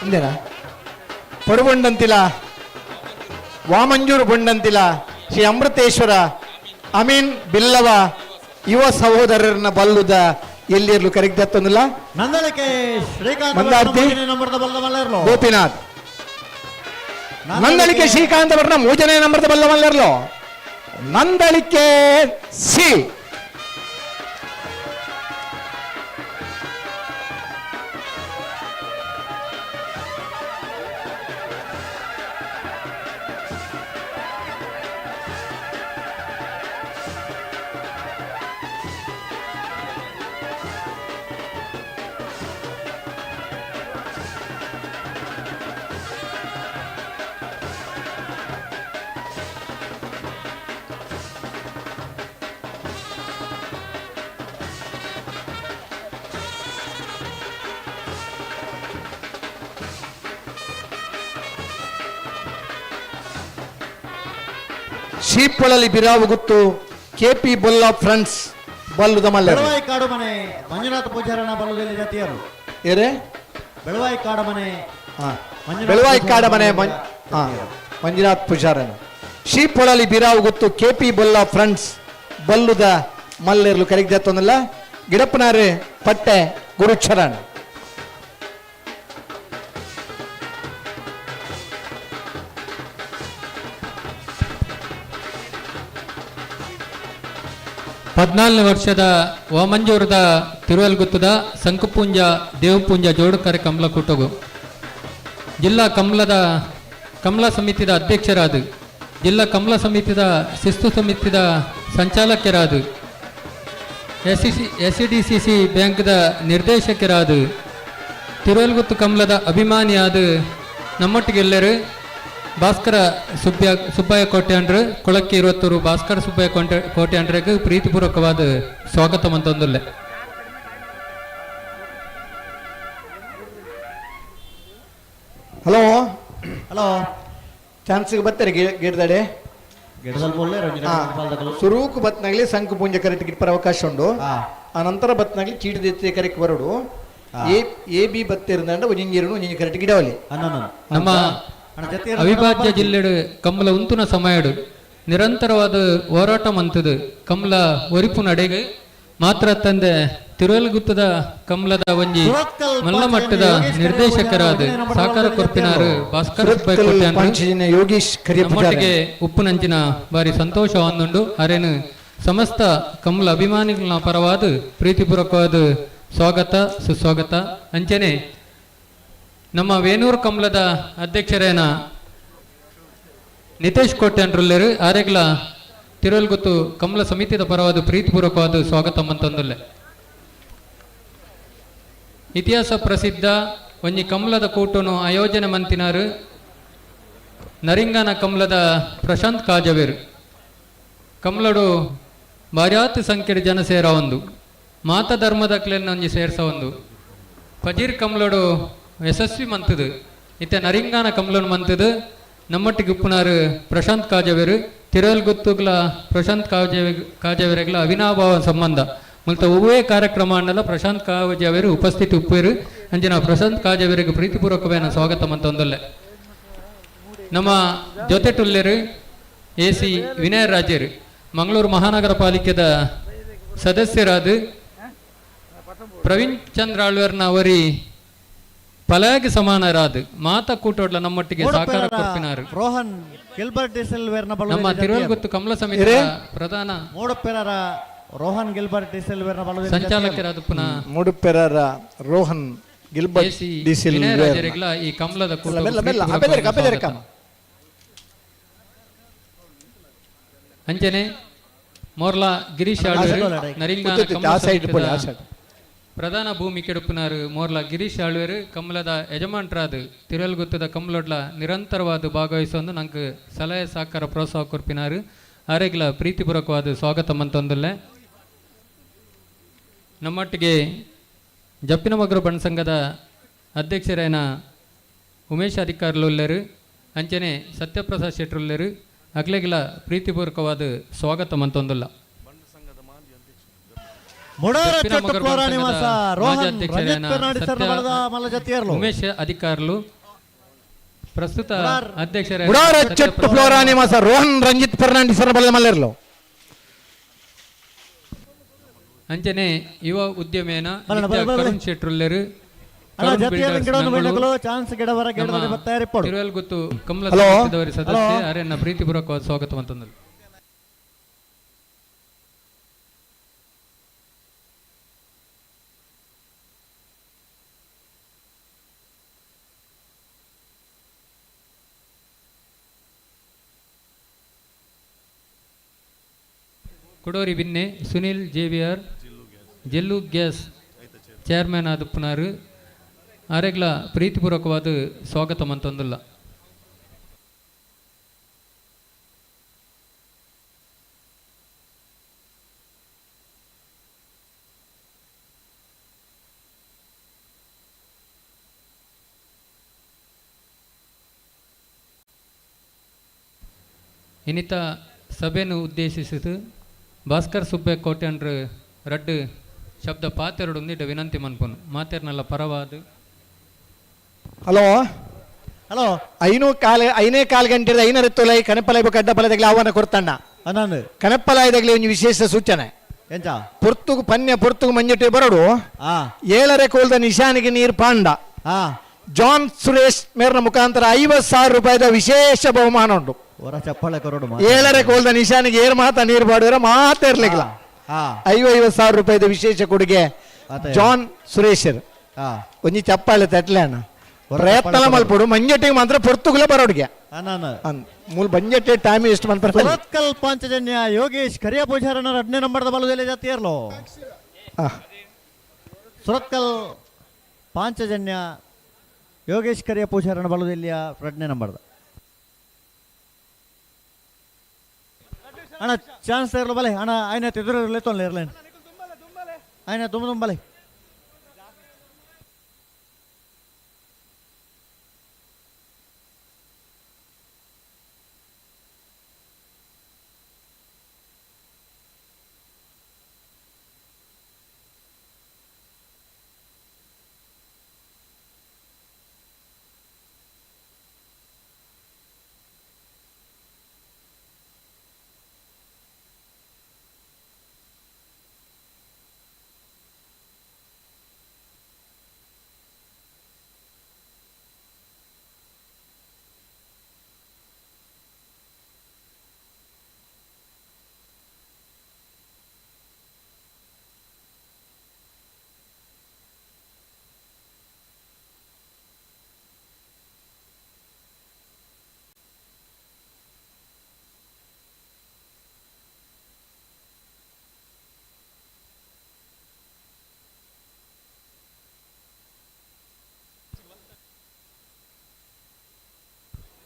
ಇಂದೇನಾ ಪಡುಬೊಂಡಂತಿಲ ವಾಮಂಜೂರು ಬೊಂಡಂತಿಲ ಶ್ರೀ ಅಮೃತೇಶ್ವರ ಅಮೀನ್ ಬಿಲ್ಲವ ಯುವ ಸಹೋದರರನ್ನ ಬಲ್ಲುದ ಎಲ್ಲಿರ್ಲು ಕರೆಕ್ಟ್ ದತ್ತೊಂದಿಲ್ಲ. ನಂದಳಿಕೆ ಶ್ರೀಕಾಂತ್ ಮಂದಾರ್ತಿ ಗೋಪಿನಾಥ್ ನಂದಳಿಕೆ ಶ್ರೀಕಾಂತ್ ಅವರನ್ನ ಮೂರನೇ ನಂಬರ್ದ ಬಲ್ಲ ಮಲ್ಲರ್ಲು ನಂದಳಿಕೆ ಸಿ ಶೀಪೊಳಲಿ ಬಿರಾವುಗುತ್ತು ಕೆಪಿ ಬೊಲ್ಲ ಫ್ರೆಂಡ್ಸ್ ಬಲ್ಲುದ ಮಲ್ಲ ಬೆಳವಾಯಿ ಕಾಡು ಮನೆ ಮಂಜುನಾಥ ಪೂಜಾರನ ಬಲ್ಲದಲ್ಲಿ ಜಾತಿಯರು ಏರೆ ಬೆಳವಾಯಿ ಕಾಡು ಮನೆ ಬೆಳವಾಯಿ ಕಾಡ ಮನೆ ಮಂಜುನಾಥ್ ಪೂಜಾರನ ಶೀಪೊಳಲಿ ಬಿರಾವುಗುತ್ತು ಕೆಪಿ ಬೊಲ್ಲ ಫ್ರೆಂಡ್ಸ್ ಬಲ್ಲುದ ಮಲ್ಲೆರ್ಲು ಕರಿಗ್ದತ್ತೊಂದಲ್ಲ ಗಿಡಪ್ಪನಾರೆ ಪಟ್ಟೆ ಗುರುಚರಣ್. 14ನೇ ವರ್ಷದ ವಾಮಂಜೂರದ ತಿರುವಲ್ಗುತ್ತದ ಸಂಕುಪೂಂಜ ದೇವಪೂಂಜ ಜೋಡುಕರೆ ಕಮಲ ಕೂಟಗು ಜಿಲ್ಲಾ ಕಮಲ ಸಮಿತಿದ ಅಧ್ಯಕ್ಷರಾದ ಜಿಲ್ಲಾ ಕಮಲ ಸಮಿತಿದ ಶಿಸ್ತು ಸಮಿತಿದ ಸಂಚಾಲಕರಾದ ಎಸ್ ಸಿ ಬ್ಯಾಂಕ್ದ ನಿರ್ದೇಶಕರಾದ ತಿರುವಲ್ಗುತ್ತು ಕಮಲದ ಅಭಿಮಾನಿಯಾದ ನಮ್ಮೊಟ್ಟಿಗೆಲ್ಲರೂ ಭಾಸ್ಕರ ಸುಬ್ಬಯ್ಯ ಕೋಟ್ಯಾಂಡ್ರು ಕೊಳಕ್ಕೆ ಇರುವತ್ತೂರು ಭಾಸ್ಕರ ಸುಬ್ಬಯ್ಯ ಕೋಟ್ಯಾಂಡ್ರಿಗೆ ಪ್ರೀತಿಪೂರ್ವಕವಾದ ಸ್ವಾಗತ ಮಂತೊಂದುಲ್ಲೆ. ಹಲೋ ಹಲೋ ಚಾನ್ಸ್ಗೆ ಬರ್ತಾರೆ ಗಿಡದಡೆ ಸುರೂಕು ಬತ್ನಾಗಲಿ ಸಂಕು ಪೂಂಜ ಕರೆಕ್ಟ್ ಗಿಟ್ಪರ ಅವಕಾಶ ಉಂಡು. ಆ ನಂತರ ಬತ್ನಾಗಲಿ ಚೀಟಿ ದೆತ್ತಿ ಕರೆಕ್ಟ್ ಬರೋಡು ಎ ಎ ಬಿ ಬತ್ತಿರಂದ ಒಂಜಿಂಜಿರು ಒಂಜಿಂಜಿ ಕರೆಕ್ಟ್ ಗಿಡವಲಿ. ನಮ್ಮ ಅವಿಭಾಜ್ಯ ಜಿಲ್ಲೆಡು ಕಮಲ ಉಂತುನ ಸಮಯಡು ನಿರಂತರವಾದ ಹೋರಾಟ ಮಂತದು ಕಮಲ ಒರಿಪು ನಡೆಗೆ ಮಾತ್ರ ತಂದೆ ತಿರುವಲ್ಗುತ್ತದ ಕಮಲದ ಒಂಜಿ ಮಲ್ಲ ಮಟ್ಟದ ನಿರ್ದೇಶಕರಾದ ಸಾಕಾರ ಕೊರ್ಪಿನಾರು ಭಾಸ್ಕರ ಯೋಗೀಶ್ ನಮ್ಮೊಟ್ಟಿಗೆ ಉಪ್ಪುನಂಚಿನ ಬಾರಿ ಸಂತೋಷ ಹೊಂದುಂಡು. ಅರೇನು ಸಮಸ್ತ ಕಮಲ ಅಭಿಮಾನಿಗಳ ಪರವಾದ ಪ್ರೀತಿಪೂರ್ವಕವಾದ ಸ್ವಾಗತ ಸುಸ್ವಾಗತ. ಅಂಚನೆ ನಮ್ಮ ವೇಣೂರು ಕಮಲದ ಅಧ್ಯಕ್ಷರೇನ ನಿತೇಶ್ ಕೋಟ್ಯಾನ್ರುಲ್ಲೇರು ಆರೆಗ್ಲ ತಿರುವಲ್ಗುತ್ತು ಕಮಲ ಸಮಿತಿದ ಪರವಾದ ಪ್ರೀತಿಪೂರ್ವಕವಾದ ಸ್ವಾಗತ ಮಂತಂದುಲ್ಲೆ. ಇತಿಹಾಸ ಪ್ರಸಿದ್ಧ ಒಂಜಿ ಕಮಲದ ಕೂಟನು ಆಯೋಜನೆ ಮಂತಿನಾರು ನರಿಂಗನ ಕಮಲದ ಪ್ರಶಾಂತ್ ಕಾಜವೇರು ಕಮಲಡು ಬಾರ್ಯಾತ್ ಸಂಖ್ಯೆ ಜನ ಸೇರ ಒಂದು ಮಾತ ಧರ್ಮದಕ್ಲೆನ್ನ ಒಂಜಿ ಸೇರ್ಸ ಒಂದು ಪಜೀರ್ ಕಮಲಡು ಯಶಸ್ವಿ ಮಂತದು ಇತ್ತೆ ನರಿಂಗಾನ ಕಮಲನು ಮಂತದು ನಮ್ಮೊಟ್ಟಿಗೆ ಉಪ್ಪುನಾರು ಪ್ರಶಾಂತ್ ಕಾಜವೇರು ತಿರುವಲ್ಗುತ್ತುಗ್ಲ ಪ್ರಶಾಂತ್ ಕಾಜವೇರೆಗ್ಲ ಅವಿನಾಭಾವ ಸಂಬಂಧ ಮುಲ್ತ ಒವ್ವೇ ಕಾರ್ಯಕ್ರಮ ಅನ್ನಲ್ಲ ಪ್ರಶಾಂತ್ ಕಾಜವೇರು ಉಪಸ್ಥಿತಿ ಉಪ್ಪೇರು ಅಂಚಿನ ಪ್ರಶಾಂತ್ ಕಾಜವೇರಿಗೆ ಪ್ರೀತಿಪೂರ್ವಕವೇನ ಸ್ವಾಗತ ಮಂತೊಂದಲ್ಲೆ. ನಮ್ಮ ಜೊತೆ ಟುಲ್ಲೇರು ಎ ಸಿ ವಿನಯ ರಾಜರು ಮಂಗಳೂರು ಮಹಾನಗರ ಪಾಲಿಕೆದ ಸದಸ್ಯರಾದ ಪ್ರವೀಣ್ ಚಂದ್ರ ಆಳ್ವೇರ್ನ ಅವರಿ ಪಲಾಗ್ ಸಮಾನರಾದ್ ಮಾತ ಕೂಟೋಡ್ಲ ನಮ್ಮೊಟ್ಟಿಗೆ ಸಹಕಾರ ಕೊರ್ಪಿನಾರು ರೋಹನ್ ಗಿಲ್ಬರ್ಟ್ ಡಿಸೆಲ್ವೇರ್ನ ನಮ್ಮ ತಿರುವಲ್ಗುತ್ತು ಕಮಲ ಸಮಿತಿಯ ಪ್ರಧಾನ ಮೂಡುಪೆರರ ರೋಹನ್ ಗಿಲ್ಬರ್ಟ್ ಡಿಸೆಲ್ವೇರ್ನ ಬಲದ ಸಂಚಾಲಕರಾದ ಪುನಃ ಮೂಡುಪೆರರ ರೋಹನ್ ಗಿಲ್ಬರ್ಟ್ ಡಿಸೆಲ್ವೇರ್ ಈ ಕಮಲದ ಕೂಟ ಅಂಚನೆ ಮೋರ್ಲಾ ಗಿರೀಶ್ ನರಿಂಗಾನ ಕಮಲ ಪ್ರಧಾನ ಭೂಮಿ ಕೆಡುಪುನಾರು ಮೋರ್ಲಾ ಗಿರೀಶ್ ಆಳ್ವೇರು ಕಮಲದ ಯಜಮಾನ್ರಾದ ತಿರುವಲ್ಗುತ್ತದ ಕಮಲೊಡ್ಲ ನಿರಂತರವಾದ ಭಾಗವಹಿಸೊಂದು ನಂಗೆ ಸಲಹೆ ಸಹಕಾರ ಪ್ರೋತ್ಸಾಹ ಕೊರ್ಪಿನಾರು ಆರೆಗ್ಲ ಪ್ರೀತಿಪೂರ್ವಕವಾದ ಸ್ವಾಗತ ಮಂತೊಂದುಲ್ಲೆ. ನಮ್ಮೊಟ್ಟಿಗೆ ಜಪ್ಪಿನಮಗರು ಬಣ್ಣ ಸಂಘದ ಅಧ್ಯಕ್ಷರೇನ ಉಮೇಶ್ ಅಧಿಕಾರಿಲುಲ್ಲೇರು ಅಂಚನೆ ಸತ್ಯಪ್ರಸಾದ್ ಶೆಟ್ರುಲ್ಲೇರು ಅಗ್ಲೆಗಿಲ ಪ್ರೀತಿಪೂರ್ವಕವಾದ ಸ್ವಾಗತ ಮಂತೊಂದುಲ್ಲ. ಉಮೇಶ್ ಅಧಿಕಾರಿಲು ಪ್ರಸ್ತುತ ಅಧ್ಯಕ್ಷರ ರೋಹನ್ ರಂಜಿತ್ ಫರ್ನಾಂಡಿಸ್ ಮಲ್ಲೇರ್ಲು ಅಂಚನೆ ಯುವ ಉದ್ಯಮೇನ ಕರುಣ್ ಶೆಟ್ರುಲ್ಲೇರು ತಿರುವಲ್ಗುತ್ತು ಕಮಲ ಸದಸ್ಯ ಅರೆನ್ನ ಪ್ರೀತಿಪೂರ್ವಕವಾದ ಸ್ವಾಗತ ಅಂತಂದರು. ಕುಡೋರಿ ಬಿನ್ನೆ ಸುನಿಲ್ ಜೇವಿಯರ್ ಜೆಲ್ಲು ಗ್ಯಾಸ್ ಚೇರ್ಮನ್ ಆದುಪ್ಪುನಾರು ಆರೆಗ್ಲ ಪ್ರೀತಿಪೂರ್ವಕವಾದ ಸ್ವಾಗತ ಮಂತೊಂದುಲ್ಲ. ಇನ್ನಿತ ಸಭೆಯನ್ನು ಉದ್ದೇಶಿಸಿತು ಭಾಸ್ಕರ್ ಸುಬ್ಬೆ ಕೋಟೆಂಡ್ರು ರಡ್ಡು ಶಬ್ದ ಪಾತೆರಡು ಒಂದಿಟ್ಟ ವಿನಂತಿ ಮನ್ಪುನು ಮಾತೇರ್ನಲ್ಲ ಪರವಾದ. ಹಲೋ ಹಲೋ 5:15 ಗಂಟೆ 5 ತೊಲೈ ಕನಪಲೈ ಅಡ್ಡಪಲದಗ್ಲಿ ಆಹ್ವಾನ ಕೊಡ್ತಣ್ಣ. ಕನಪಲಾಯದಾಗಲಿ ಒಂದು ವಿಶೇಷ ಸೂಚನೆ ಎಂಚ ಪೊರ್ತುಗು ಪನ್ಯ ಪೊರ್ತುಗು ಮಂಜಟೆ ಬರಡು 7:30 ಕೋಲ್ದ ನಿಶಾನಿಗೆ ನೀರು ಪಾಂಡ ಜಾನ್ ಸುರೇಶ್ ಮೇರ್ನ ಮುಖಾಂತರ 50,000 ರೂಪಾಯಿದ ವಿಶೇಷ ಬಹುಮಾನ ಉಂಟು. 7:30 ಕೋಲ್ದ ನಿಶಾನಿಗೆ ಏರ್ ಮಾತ ನೀರು ಪಾಡುವರ ಮಾತೇ ಇರ್ಲಿಕ್ಕಿಲ್ಲ. 50,000 ರೂಪಾಯಿದ ವಿಶೇಷ ಕೊಡುಗೆ ಜಾನ್ ಸುರೇಶ್. ಒಂಜಿ ಚಪ್ಪಾಳೆ ತಟ್ಲೆ ಅಣ್ಣ ಪ್ರಯತ್ನ ಮಲ್ಪಡು ಮಂಜಟ್ಟಿಗೆ ಮಾತ್ರ ಪೊರ್ತುಗುಲ ಬರೋಡಿಗೆ ಮೂಲ ಬಂಜಟ್ಟೆ ಟೈಮ್ ಎಷ್ಟು ಮನ್ಪರ್. ಸುರತ್ಕಲ್ ಪಾಂಚಜನ್ಯ ಯೋಗೇಶ್ ಕರಿಯ ಪೂಜಾರನ 2ನೇ ನಂಬರ್ದ ಬಲದಲ್ಲಿ ಜಾತಿಯರ್ಲೋ. ಸುರತ್ಕಲ್ ಪಾಂಚಜನ್ಯ ಯೋಗೇಶ್ ಕರಿಯ ಪೂಜಾರನ ಬಲದಲ್ಲಿ 2ನೇ ನಂಬರ್ದ ಅಣ್ಣ ಚಾನ್ಸ್ ಇರಲು ಬಲೆ ಅಣ್ಣ ಆಯ್ನ ಎದುರು ಇರಲಿ ತೊಂದರೆ ಇರಲೇನು ಆಯ್ನ ತುಂಬ ತುಂಬಲೆ.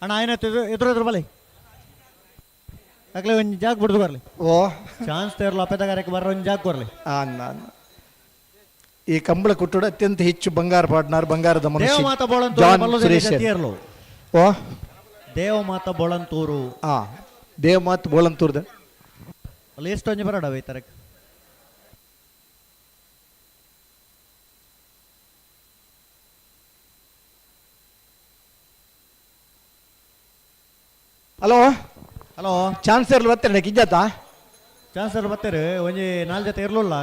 ಅಣ್ಣ ಆಯ್ನ ಎದುರು ಎದುರು ಬಲೆ ಆಗಲೇ ಒಂದು ಜಾಗ ಬಿಡ್ದು ಬರಲಿ. ಓ ಚಾನ್ಸ್ ತೇರ್ಲು ಅಪೇತಗಾರಕ್ಕೆ ಬರೋ ಒಂದು ಜಾಗ ಕೊರಲಿ. ಈ ಕಂಬಳ ಕುಟ್ಟುಡು ಅತ್ಯಂತ ಹೆಚ್ಚು ಬಂಗಾರ ಪಾಡ್ನಾರ್ ಬಂಗಾರದ ಮನುಷ್ಯ ದೇವಮಾತ ಜಾನ್ ಸುರೇಶ್. ಓ ದೇವಮಾತ ಬೋಳಂತೂರು. ದೇವಮಾತ್ ಬೋಳಂತೂರ್ದ ಅಲ್ಲಿ ಎಷ್ಟು ಒಂಜಿ ಬರೋಡ ತರಕ್ಕೆ. Hello hello chance ಇರಲು ಬರ್ತಾರೆ ಕಿಜ್ಜಾತ. Chance ಬತ್ತಾರೆ ಒಂಜಿ ನಾಲ್ ಜೊತೆ ಇರ್ಲಿಲ್ಲ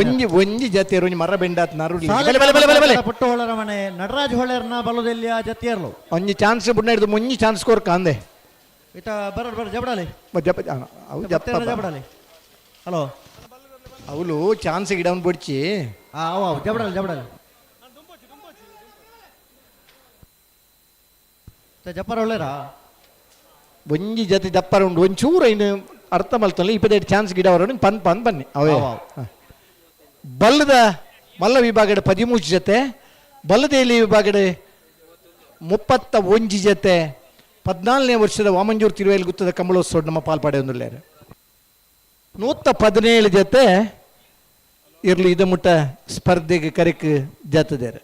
ಒಂಜಿ ಒಂಜಿ ಜೊತೆ ಒಂಜಿ ಮರ ಬೆಂಡಾತ್ ನರು ಬಲೆ ಬಲೆ ಬಲೆ ಬಲೆ ಪುಟ್ಟು ಹೊಳರ ಮನೆ ನಟರಾಜ್ ಹೊಳೆರ್ನ ಬಲದೆಲ್ಲಿಯ ಜೊತೆ ಇರ್ಲು ಒಂಜಿ ಚಾನ್ಸ್ ಬುಡ್ನ ಹಿಡಿದು ಮುಂಜಿ ಚಾನ್ಸ್ ಕೊರ್ಕ ಅಂದೆ ಇತ ಬರ ಬರ ಜಬಡಾಲಿ ಜಪ ಅವು ಜಪ್ಪ ಜಬಡಾಲಿ ಹಲೋ ಅವಳು ಚಾನ್ಸ್ ಗಿಡವನ್ ಬಿಡ್ಚಿ ಅವು ಅವು ಜಬಡಾಲಿ ಜಬಡಾಲಿ ಜಪ್ಪರ ಒಳ್ಳೇರಾ ಒಂಜಿ ಜೊತೆ ಜಪ್ಪರ ಉಂಡು ಒಂಚೂರು ಇನ್ನು ಅರ್ಥ ಮಲ್ತಲ್ಲ 28 ಚಾನ್ಸ್ ಗಿಡ ಅವರನ್ನು ಪನ್ ಪನ್ ಬನ್ನಿ ಅವೇ ಬಲ್ಲದ ಮಲ್ಲ ವಿಭಾಗದ 13 ಜೊತೆ, ಬಲ್ಲದೇಲಿ ವಿಭಾಗದ 31 ಜೊತೆ. 14ನೇ ವರ್ಷದ ವಾಮಂಜೂರು ತಿರುವೇಲಿ ಗುತ್ತದ ಕಮಲೋತ್ಸವ ನಮ್ಮ ಪಾಲ್ಪಡೆಯೊಂದುಲ್ಲೇರು 117 ಜೊತೆ ಇರಲಿ ಇದು ಮುಟ್ಟ ಸ್ಪರ್ಧೆಗೆ ಕರೆಕ್ ಜತದೇರು.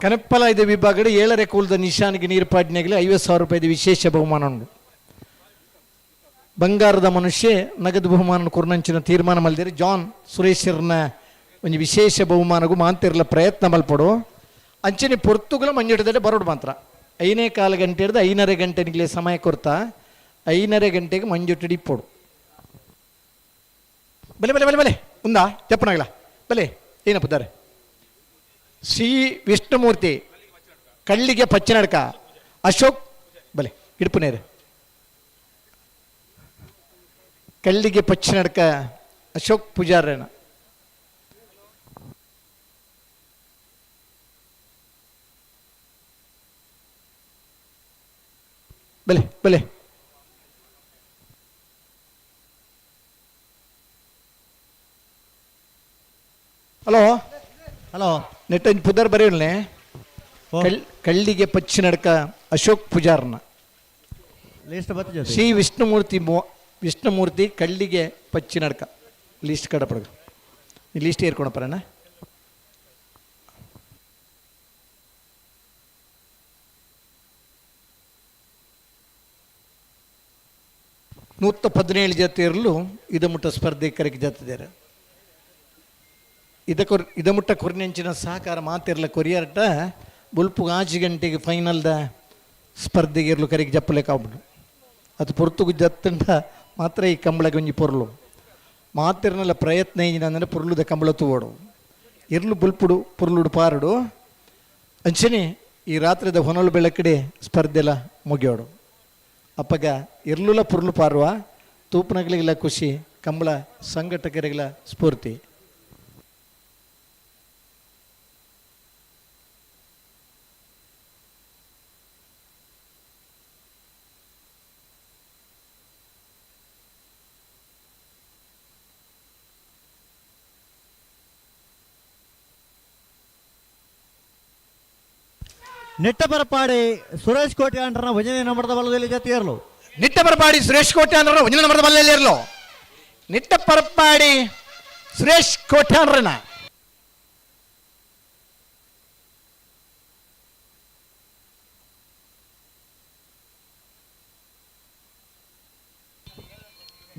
ಕನಪ್ಪಲ ಇದೆ ವಿಭಾಗದ 7.5 ಕೂಲದ ನಿಶಾನಿಗೆ ನೀರು ಪಾಡಿನಾಗಲಿ 50,000 ರೂಪಾಯಿದ ವಿಶೇಷ ಬಹುಮಾನ ಉಂಟು. ಬಂಗಾರದ ಮನುಷ್ಯ ನಗದು ಬಹುಮಾನ ಕುರ್ನಂಚಿನ ತೀರ್ಮಾನ ಮಲ್ದಿರಿ ಜಾನ್ ಸುರೇಶರ್ನ ಒಂದು ವಿಶೇಷ ಬಹುಮಾನಗೂ ಮಾಂತಿರಲ ಪ್ರಯತ್ನ ಮಲ್ಪಡು. ಅಂಚನೆ ಪೊರ್ತುಗಲ ಮಂಜುಟದಲ್ಲಿ ಬರೋಡು ಮಾತ್ರ 5.15 ಗಂಟೆ ಹಿಡಿದು 5.30 ಗಂಟೆನಿಗೆ ಸಮಯ ಕೊರ್ತಾ 5.30 ಗಂಟೆಗೆ ಮಂಜುಟಡಿ ಇಪ್ಪೋಡು. ಬಲೆ ಬಲೆ ಬಲೆ ಬಲೆ ಉಂದಾ ಜಪ್ಪನಾಗಲ ಬಲೆ ಏನಪ್ಪ ಶ್ರೀ ವಿಷ್ಣುಮೂರ್ತಿ ಕಳ್ಳಿಗೆ ಪಚ್ಚನಡ್ಕ ಅಶೋಕ್ ಬಲೆ ಇಡ್ಪುನೇರು ಕಳ್ಳಿಗೆ ಪಚ್ಚನಡ್ಕ ಅಶೋಕ್ ಪೂಜಾರನ ಬಲೆ ಬಲೆ ಹಲೋ ಹಲೋ ನೆಟ್ಟಂಜ್ ಪುದರ್ ಬರೆಯಲ್ನೆ ಕಳ್ಳಿಗೆ ಪಚ್ಚಿನಡ್ಕ ಅಶೋಕ್ ಪೂಜಾರ್ನ ಲಿಸ್ಟ್ ಬತ್ತ ಶ್ರೀ ವಿಷ್ಣುಮೂರ್ತಿ ವಿಷ್ಣುಮೂರ್ತಿ ಕಳ್ಳಿಗೆ ಪಚ್ಚಿನಡ್ಕ ಲಿಸ್ಟ್ ಕಡಪಡಗ ಲಿಸ್ಟ್ ಏರ್ಕೊಳಪ್ಪರಣ್ಣ. ನೂತ 17 ಜೊತೆ ಇರಲು ಇದಮುಟ್ಟ ಸ್ಪರ್ಧೆ ಕರೆಗೆ ಜೊತೆದಾರೆ. ಇದಮುಟ್ಟ ಕೊರ್ನೆಂಚಿನ ಸಹಕಾರ ಮಾತಿರಲ ಕೊರಿಯರ್ಟ ಬುಲ್ಪು 5 ಗಂಟೆಗೆ ಫೈನಲ್ದ ಸ್ಪರ್ಧೆಗೆ ಇರಲು ಕರೆಗೆ ಜಪ್ಪಲೇಕಾಗ್ಬಿಡು. ಅದು ಪೊರ್ತುಗು ಜತ್ತಂಡ ಮಾತ್ರ ಈ ಕಂಬಳಗೆ ಒಂಜಿ ಪೊರ್ಲು ಮಾತಿರ್ನಲ್ಲ ಪ್ರಯತ್ನ ಏನಂದರೆ ಪೊರ್ಲುದ ಕಂಬಳ ತೂವಡು ಇರ್ಲು ಬುಲ್ಪುಡು ಪೊರ್ಲುಡು ಪಾರುಡು ಅಂಚನೆ ಈ ರಾತ್ರಿದ ಹೊನಲು ಬೆಳಕಡೆ ಸ್ಪರ್ಧೆಲ್ಲ ಮುಗಿಯೋಡು. ಅಪ್ಪಗ ಇರ್ಲುಲ ಪೊರ್ಲು ಪಾರುವ ತೂಪನಗಳಿಗೆಲ್ಲ ಖುಷಿ ಕಂಬಳ ಸಂಘಟಕರಿಗೆಲ್ಲ ಸ್ಫೂರ್ತಿ. ನಿಟ್ಟಪರಪಾಡಿ ಸುರೇಶ್ ಕೋಟೆ ಅಂಡ್ರನ ಭಜನೆ ನಂಬರದ ಬಲದಲ್ಲಿ ಜೊತೆ ಇರಲು. ನಿಟ್ಟಪರಪಾಡಿ ಸುರೇಶ್ ಕೋಟೆ ಅಂಡ್ರನ ಭಜನೆ ನಂಬರದ ಬಲದಲ್ಲಿ ಇರಲು. ನಿಟ್ಟಪರಪಾಡಿ ಸುರೇಶ್ ಕೋಟೆ ಅಂಡ್ರನ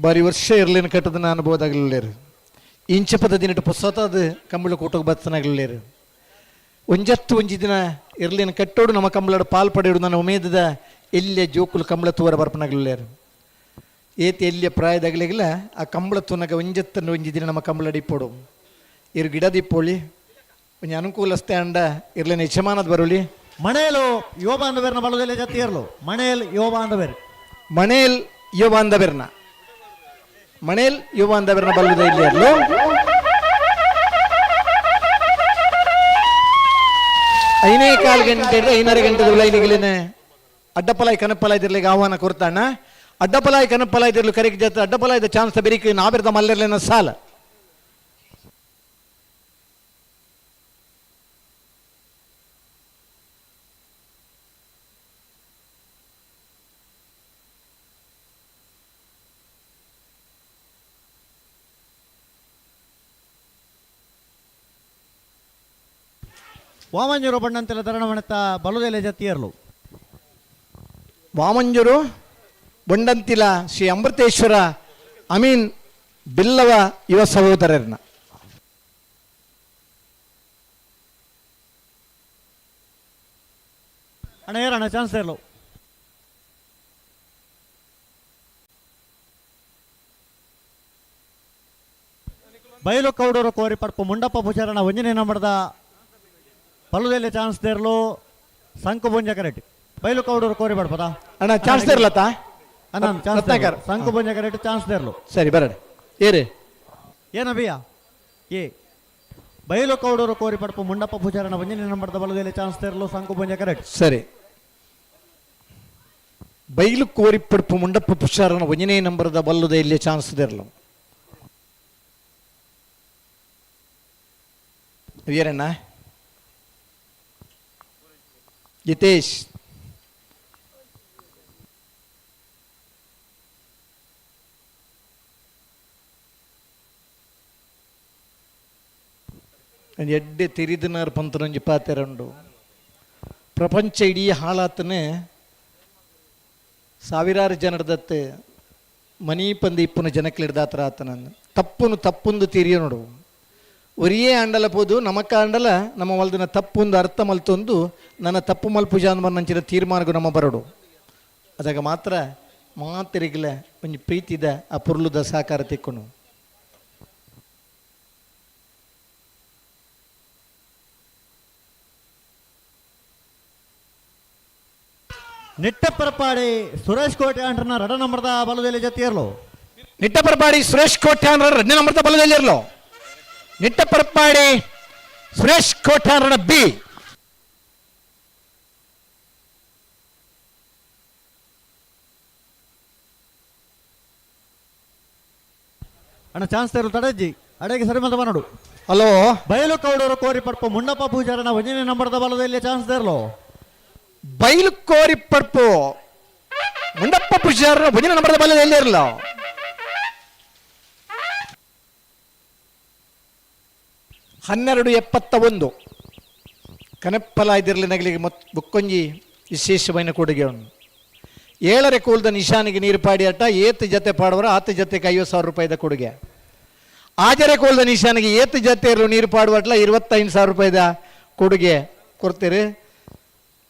ಬಾರಿ ವರ್ಷ ಇರಲಿನ ಕಟ್ಟದ ಅನುಭವದಾಗಲಿಲ್ಲ. ಇಂಚಪದ ದಿನಟ್ಟು ಪುಸ್ತಕದ ಕಂಬಳ ಕೂಟಕ್ಕೆ ಬತ್ತನಾಗಲಿಲ್ಲ. ಒಂಜತ್ತು ಒಂಜಿ ದಿನ ಇರ್ಲಿನ ಕಟ್ಟೋಡು ನಮ್ಮ ಕಂಬಳಡು ಪಾಲ್ ಪಡೆಯೋಡು ನನ್ನ ಉಮೇದದ ಎಲ್ಲಿಯ ಜೋಕುಲು ಕಂಬಳ ತೂವರ ಬರ್ಪನಾಗಲಿಲ್ಲ. ಏತಿ ಎಲ್ಲಿಯ ಪ್ರಾಯದಾಗಲಿಲ್ಲ ಆ ಕಂಬಳ ತೂನಗ ಒಂಜತ್ತನ್ನು ಒಂಜಿ ದಿನ ನಮ್ಮ ಕಂಬಳಡಿ ಇಪ್ಪೋಡು ಇರು ಗಿಡದಿಪ್ಪೋಳಿ ಒಂಜಿ ಅನುಕೂಲಸ್ತೆ ಅಂಡ ಇರ್ಲಿನ ಯಜಮಾನದ ಬರೋಲಿ. ಮಣೇಲು ಯುವ ಬಾಂಧವೇರ್ನ ಬಳದಲ್ಲಿ ಜೊತೆ ಇರಲು. ಮಣೇಲ್ ಯುವ ಬಾಂಧವೇರ್ ಮಣೇಲ್ ಯುವ ಬಾಂಧವೇರ್ನ ಮಣೇಲ್ ಯುವ ಬಾಂಧವೇರ್ನ ಬಲ್ಲದ ಇಲ್ಲಿ ಇರಲು. 5.15 ಗಂಟೆ 5.30 ಗಂಟೆ ಲೈನಿಗಿಲೇನೆ ಅಡ್ಡಪಲಾಯ್ ಕನಪಲಾಯ್ದಿರ್ಲಿಗೆ ಆಹ್ವಾನ ಕೊಡ್ತಾಣ. ಅಡ್ಡಪಲಾಯ್ ಕನಪಲಾಯ್ದಿರ್ಲು ಕರೆಗೆ ಜೊತೆ ಅಡ್ಡಪಲಾಯ್ದ ಚಾನ್ಸ್ ಬೆರಿಕೆ ನಾವಿರ್ದ ಮಲ್ಲೆರ್ಲೇನ ಸಾಲ. ವಾಮಂಜೂರು ಬಣ್ಣಂತೆಲ್ಲ ತರಣಮಣತ ಬಲುದೆಲೆ ಜತಿಯರ್ಲು. ವಾಮಂಜೂರು ಬಂಡಂತಿಲ ಶ್ರೀ ಅಮೃತೇಶ್ವರ ಅಮೀನ್ Billava ಯುವ ಸಹೋದರರ್ನ. ಅಣ್ಣ ಏರಣ್ಣ ಚಾನ್ಸ್ ಇರಲು. ಬೈಲು ಕೌಡೂರು ಕೋರಿ ಪಡ್ಪು ಮುಂಡಪ್ಪ ಪೂಜಾರಣ ಒಂಜನೇ ನಂಬರ್ದ ಪಲ್ಲುದಲ್ಲಿ ಚಾನ್ಸ್ ದೇರ್ಲು ಸಂಕು ಬುಂಜ ಕರೆಕ್ಟ್. ಬೈಲು ಕೌಡೂರು ಕೋರಿ ಪಡ್ಪದ ಅಣ್ಣ ಚಾನ್ಸ್ ದೇರ್ಲತ್ತ? ಅಣ್ಣ ಚಾನ್ಸ್ ಸಂಕು ಬುಂಜ ಕರೆಕ್ಟ್ ಚಾನ್ಸ್ ದೇರ್ಲು. ಸರಿ ಬರಡ ಏರಿ ಏನಬಿಯ ಏ ಬೈಲು ಕೌಡೂರು ಕೋರಿ ಪಡ್ಪು ಮುಂಡಪ್ಪ ಪೂಜಾರಣ ಒಂಜನೇ ನಂಬರ್ದ ಬಲದಲ್ಲಿ ಚಾನ್ಸ್ ದೇರ್ಲು ಸಂಕು ಬುಂಜ ಕರೆಕ್ಟ್. ಸರಿ ಬೈಲು ಕೋರಿ ಪಡ್ಪು ಮುಂಡಪ್ಪ ಪೂಜಾರನ ಒಂಜನೇ ನಂಬರ್ದ ಬಲ್ಲದ ಇಲ್ಲಿ ಚಾನ್ಸ್ ದೇರ್ಲು. ವೀರಣ್ಣ ಜಿತೇಶ್ ಎಡ್ಡೆ ತಿರಿದನಾರ್ ಪಂತನೊಂಜಿ ಪಾತೆರಂಡು ಪ್ರಪಂಚ ಇಡೀ ಹಾಳಾತನೆ ಸಾವಿರಾರು ಜನರದತ್ತೆ ಮನಿ ಪಂದಿ ಇಪ್ಪುನ ಜನಕ್ಲಿಡ್ದಾತ್ರ ಆತನನ್ನು ತಪ್ಪುನು ತಪ್ಪುಂದು ತಿರಿಯ ನೋಡು. ಒರಿಯೇ ಅಂಡಲ ಪೋದು ನಮಕ ಅಂಡಲ ನಮ್ಮ ಮಲ್ದಿನ ತಪ್ಪುಂದು ಅರ್ಥ ಮಲ್ತೊಂದು ನನ್ನ ತಪ್ಪು ಮಲ್ಪುಜ ಅಂದ ತೀರ್ಮಾನಗೂ ನಮ್ಮ ಬರಡು. ಅದಾಗ ಮಾತ್ರ ಮಾತಿರಿಗಿಲ್ಲ ಒಂಜಿ ಪ್ರೀತಿದ ಆ ಪುರ್ಲುದ ಸಾಕಾರ ತಿಕ್ಕುನು. ನಿಟ್ಟಪರಪಾಡಿ ಸುರೇಶ್ ಕೋಟೆ ಅಂಟ್ರನ ರಡ ನಂಬರ್ದ ಬಲದಲ್ಲಿ ಜೊತೆಯಿರಲು. ನಿಟ್ಟಪರಪಾಡಿ ಸುರೇಶ್ ಕೋಟೆ ಅಂದ್ರ ರಡ್ಡ ನಂಬರ್ದ ಬಲದಲ್ಲಿ ಇರಲು. ನಿಟ್ಟಪರಪಾಡಿ ಸುರೇಶ್ ಕೋಟ್ಯಾನ್ರನ ಬಿ. ಅಣ್ಣ ಚಾನ್ಸ್ ತರಲು ತಡಜ್ಜಿ ಅಡೆಗೆ ಸರಿ ಮಂದ ನೋಡು. ಹಲೋ ಬಯಲು ಕೌಡೂರು ಕೋರಿ ಪಡ್ಪು ಮುಂಡಪ್ಪ ಪೂಜಾರನ ಒಂಜನೇ ನಂಬರ್ದ ಬಲದಲ್ಲಿ ಚಾನ್ಸ್ ತರಲು. ಬಯಲು ಕೋರಿ ಪಡ್ಪು ಮುಂಡಪ್ಪ ಪೂಜಾರನ ಒಂಜನೇ ನಂಬರ್ದ ಬಲದಲ್ಲಿ ಇರಲು. ಹನ್ನೆರಡು ಎಪ್ಪತ್ತ ಒಂದು ಕನೆಪ್ಪಲ ಇದಿರಲಿ ನಗಲಿಗೆ ಮತ್ ಬುಕ್ಕೊಂಜಿ ವಿಶೇಷమైన ಕೊಡುಗೆ ಅವನು. ಏಳರೆ ಕೂಲ್ದ ನಿಶಾನಿಗೆ ನೀರು ಪಾಡಿ ಅಟ್ಟ ಏತು ಜತೆ ಪಾಡುವರ ಆತ ಜತೆಗೆ 50,000 ರೂಪಾಯಿದ ಕೊಡುಗೆ. ಆಜರೆ ಕೂಲ್ದ ನಿಶಾನಿಗೆ ಏತು ಜತೆ ಇರಲು ನೀರು ಪಾಡುವಟ್ಲ 25,000 ರೂಪಾಯಿದ ಕೊಡುಗೆ ಕೊಡ್ತೀರಿ.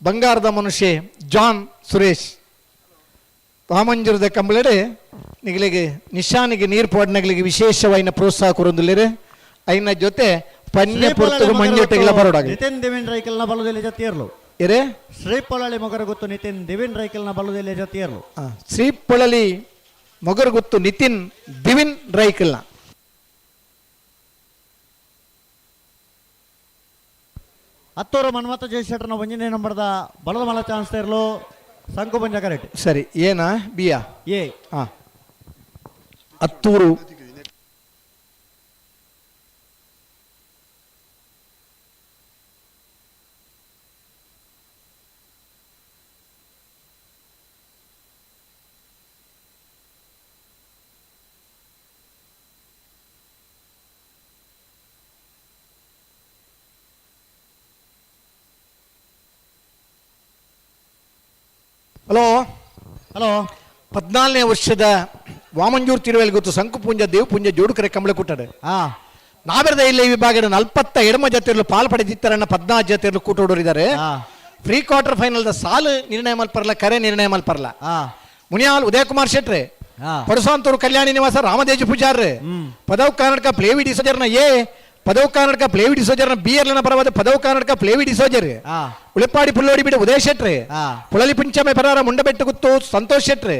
ಬಂಗಾರದ ಮನುಷ್ಯ ಜಾನ್ ಸುರೇಶ್ ವಾಮಂಜುರದ ಕಂಬಳಡೆ ನಿಗಲಿಗೆ ನಿಶಾನಿಗೆ ನೀರು ಪಾಡಿನಗಳಿಗೆ ವಿಶೇಷವಾಯಿನ ಪ್ರೋತ್ಸಾಹ ಕೊರೊಂದುಲ್ಲೇರು. ಐನ ಜೊತೆ ಪನ್ಯ ಪುರ್ತುಗು ಮಂಜೊಟ್ಟಿಗೆಲ್ಲ ಬರೋಡಾಗ ನಿತಿನ್ ದೇವೇನ್ ರೈಕಲ್ನ ಬಲದಲ್ಲಿ ಜೊತೆಯಿರಲು. ಏರೇ ಶ್ರೀಪೊಳಲಿ ಮೊಗರಗುತ್ತು ನಿತಿನ್ ದೇವೇನ್ ರೈಕಲ್ನ ಬಲದಲ್ಲಿ ಜೊತೆಯಿರಲು. ಶ್ರೀಪೊಳಲಿ ಮೊಗರಗುತ್ತು ನಿತಿನ್ ದಿವಿನ್ ರೈಕಲ್ನ. ಹತ್ತೂರು ಮನ್ಮಥ ಜಯಶೆಟ್ಟರ್ನ ಒಂಜನೇ ನಂಬರ್ದ ಬಲದ ಮಲ ಚಾನ್ಸ್ ಇರಲು ಸಂಕು ಬಂಜ ಕರೆಕ್ಟ್. ಸರಿ ಏನಾ ಬಿಯಾ ಎ ಹಾ ಹತ್ತೂರು ಹಲೋ ಹಲೋ 14ನೇ ವರ್ಷದ ವಾಮಂಜೂರ್ ತಿರುವೇಲ್ ಗೊತ್ತು ಸಂಕುಪುಂಜ ದೇವಪುಂಜ ಜೋಡುಕರೆ ಕಂಬಳ ಕೂಟಡೆ ನಾವೆರದ ಇಲ್ಲಿ ವಿಭಾಗದ 40 ಎಡಮ ಜೊತೆಯಲ್ಲೂ ಪಾಲ್ ಪಡೆದಿತ್ತಾರನ್ನ 14 ಜೊತೆಯಲ್ಲೂ ಕೂಟೋಡೋರಿದ್ದಾರೆ. Pre quarter final the ಸಾಲು ನಿರ್ಣಯ ಮಲ್ಪರ್ಲ ಕರೆ ನಿರ್ಣಯ ಮಲ್ಪರ್ಲ. ಮುನಿಯಾಲ್ ಉದಯಕುಮಾರ್ ಶೆಟ್ರೆ, ಪಡಸಾಂತೂರು ಕಲ್ಯಾಣಿ ನಿವಾಸ ರಾಮದೇಜ ಪೂಜಾರ್ರೆ, ಪದವ್ ಕರ್ನಾಟಕ ಪ್ಲೇವಿ ಡಿಸೋಜರ್ನ ಎ, ಪದವ್ ಕರ್ನಾಟಕ ಪ್ಲೇವಿ ಡಿಸೋಜರ್ನ ಬಿ ಎರ್ಲನ ಪರವಾದ ಪದವ್ ಕರ್ನಾಟಕ ಪ್ಲೇವಿ ಡಿಸೋಜರ್, ಉಳಿಪಾಡಿ ಪುಲ್ಲೋಡಿ ಬಿಡ ಉದಯ ಶೆಟ್ರೆ, ಪುಳಲಿ ಪುಂಚಮೆ ಪೆರಾರ ಮುಂಡಬೆಟ್ಟು ಗುತ್ತು ಸಂತೋಷ್ ಶೆಟ್ರೆ,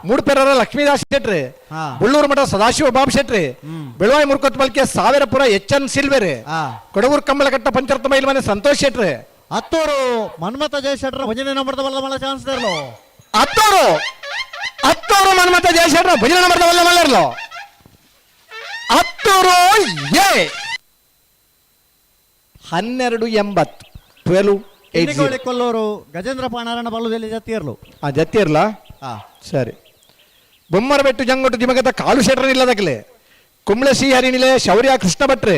ಮೂಡು ಪೆರಾರ ಲಕ್ಷ್ಮೀದಾಸ್ ಶೆಟ್ರೆ, ಬುಳ್ಳೂರು ಮಠ ಸದಾಶಿವ ಬಾಬು ಶೆಟ್ರೆ, ಬೆಳವಾಯಿ ಮುರ್ಕೊತ್ ಬಲ್ಕೆ ಸಾವಿರಪುರ ಎಚ್ ಎನ್ ಸಿಲ್ವೆರೆ, ಕೊಡಗೂರು ಕಂಬಳಕಟ್ಟ ಪಂಚರತ್ನ ಮೈಲ್ ಮನೆ ಸಂತೋಷ್ ಶೆಟ್ರೆ, ಹತ್ತೂರು ಮನ್ಮಥ ಜಯ ಶೆಟ್ರ ಭಜನೆ ನಂಬರ್ದ ಬಲ್ಲ ಮಲ್ಲ ಚಾನ್ಸ್ ಇರಲು. ಹತ್ತೂರು ಹತ್ತೂರು ಮನ್ಮಥ ಜಯ ಶೆಟ್ರ ಭಜನೆ ನಂಬರ್ದ ಬಲ್ಲ ಮಲ್ಲರ್ಲು. ಹತ್ತೂರು ಎ 1280 1280. ಕೊಲ್ಲೂರು ಗಜೇಂದ್ರ ಪಾಣಾರಣ ಬಲ್ಲದಲ್ಲಿ ಜತಿ ಇರಲು. ಆ ಜತಿ ಇರ್ಲಾ? ಸರಿ. ಬೊಮ್ಮರಬೆಟ್ಟು ಜಂಗೊಟ್ಟು ದಿಮಗತ ಕಾಳು ಶೆಟ್ರನಿಲ್ಲದಕ್ಲೆ ಕುಂಬ್ಳೆ ಶ್ರೀ ಹರಿಣಿಲೆ ಶೌರ್ಯ ಕೃಷ್ಣ ಭಟ್ರೆ,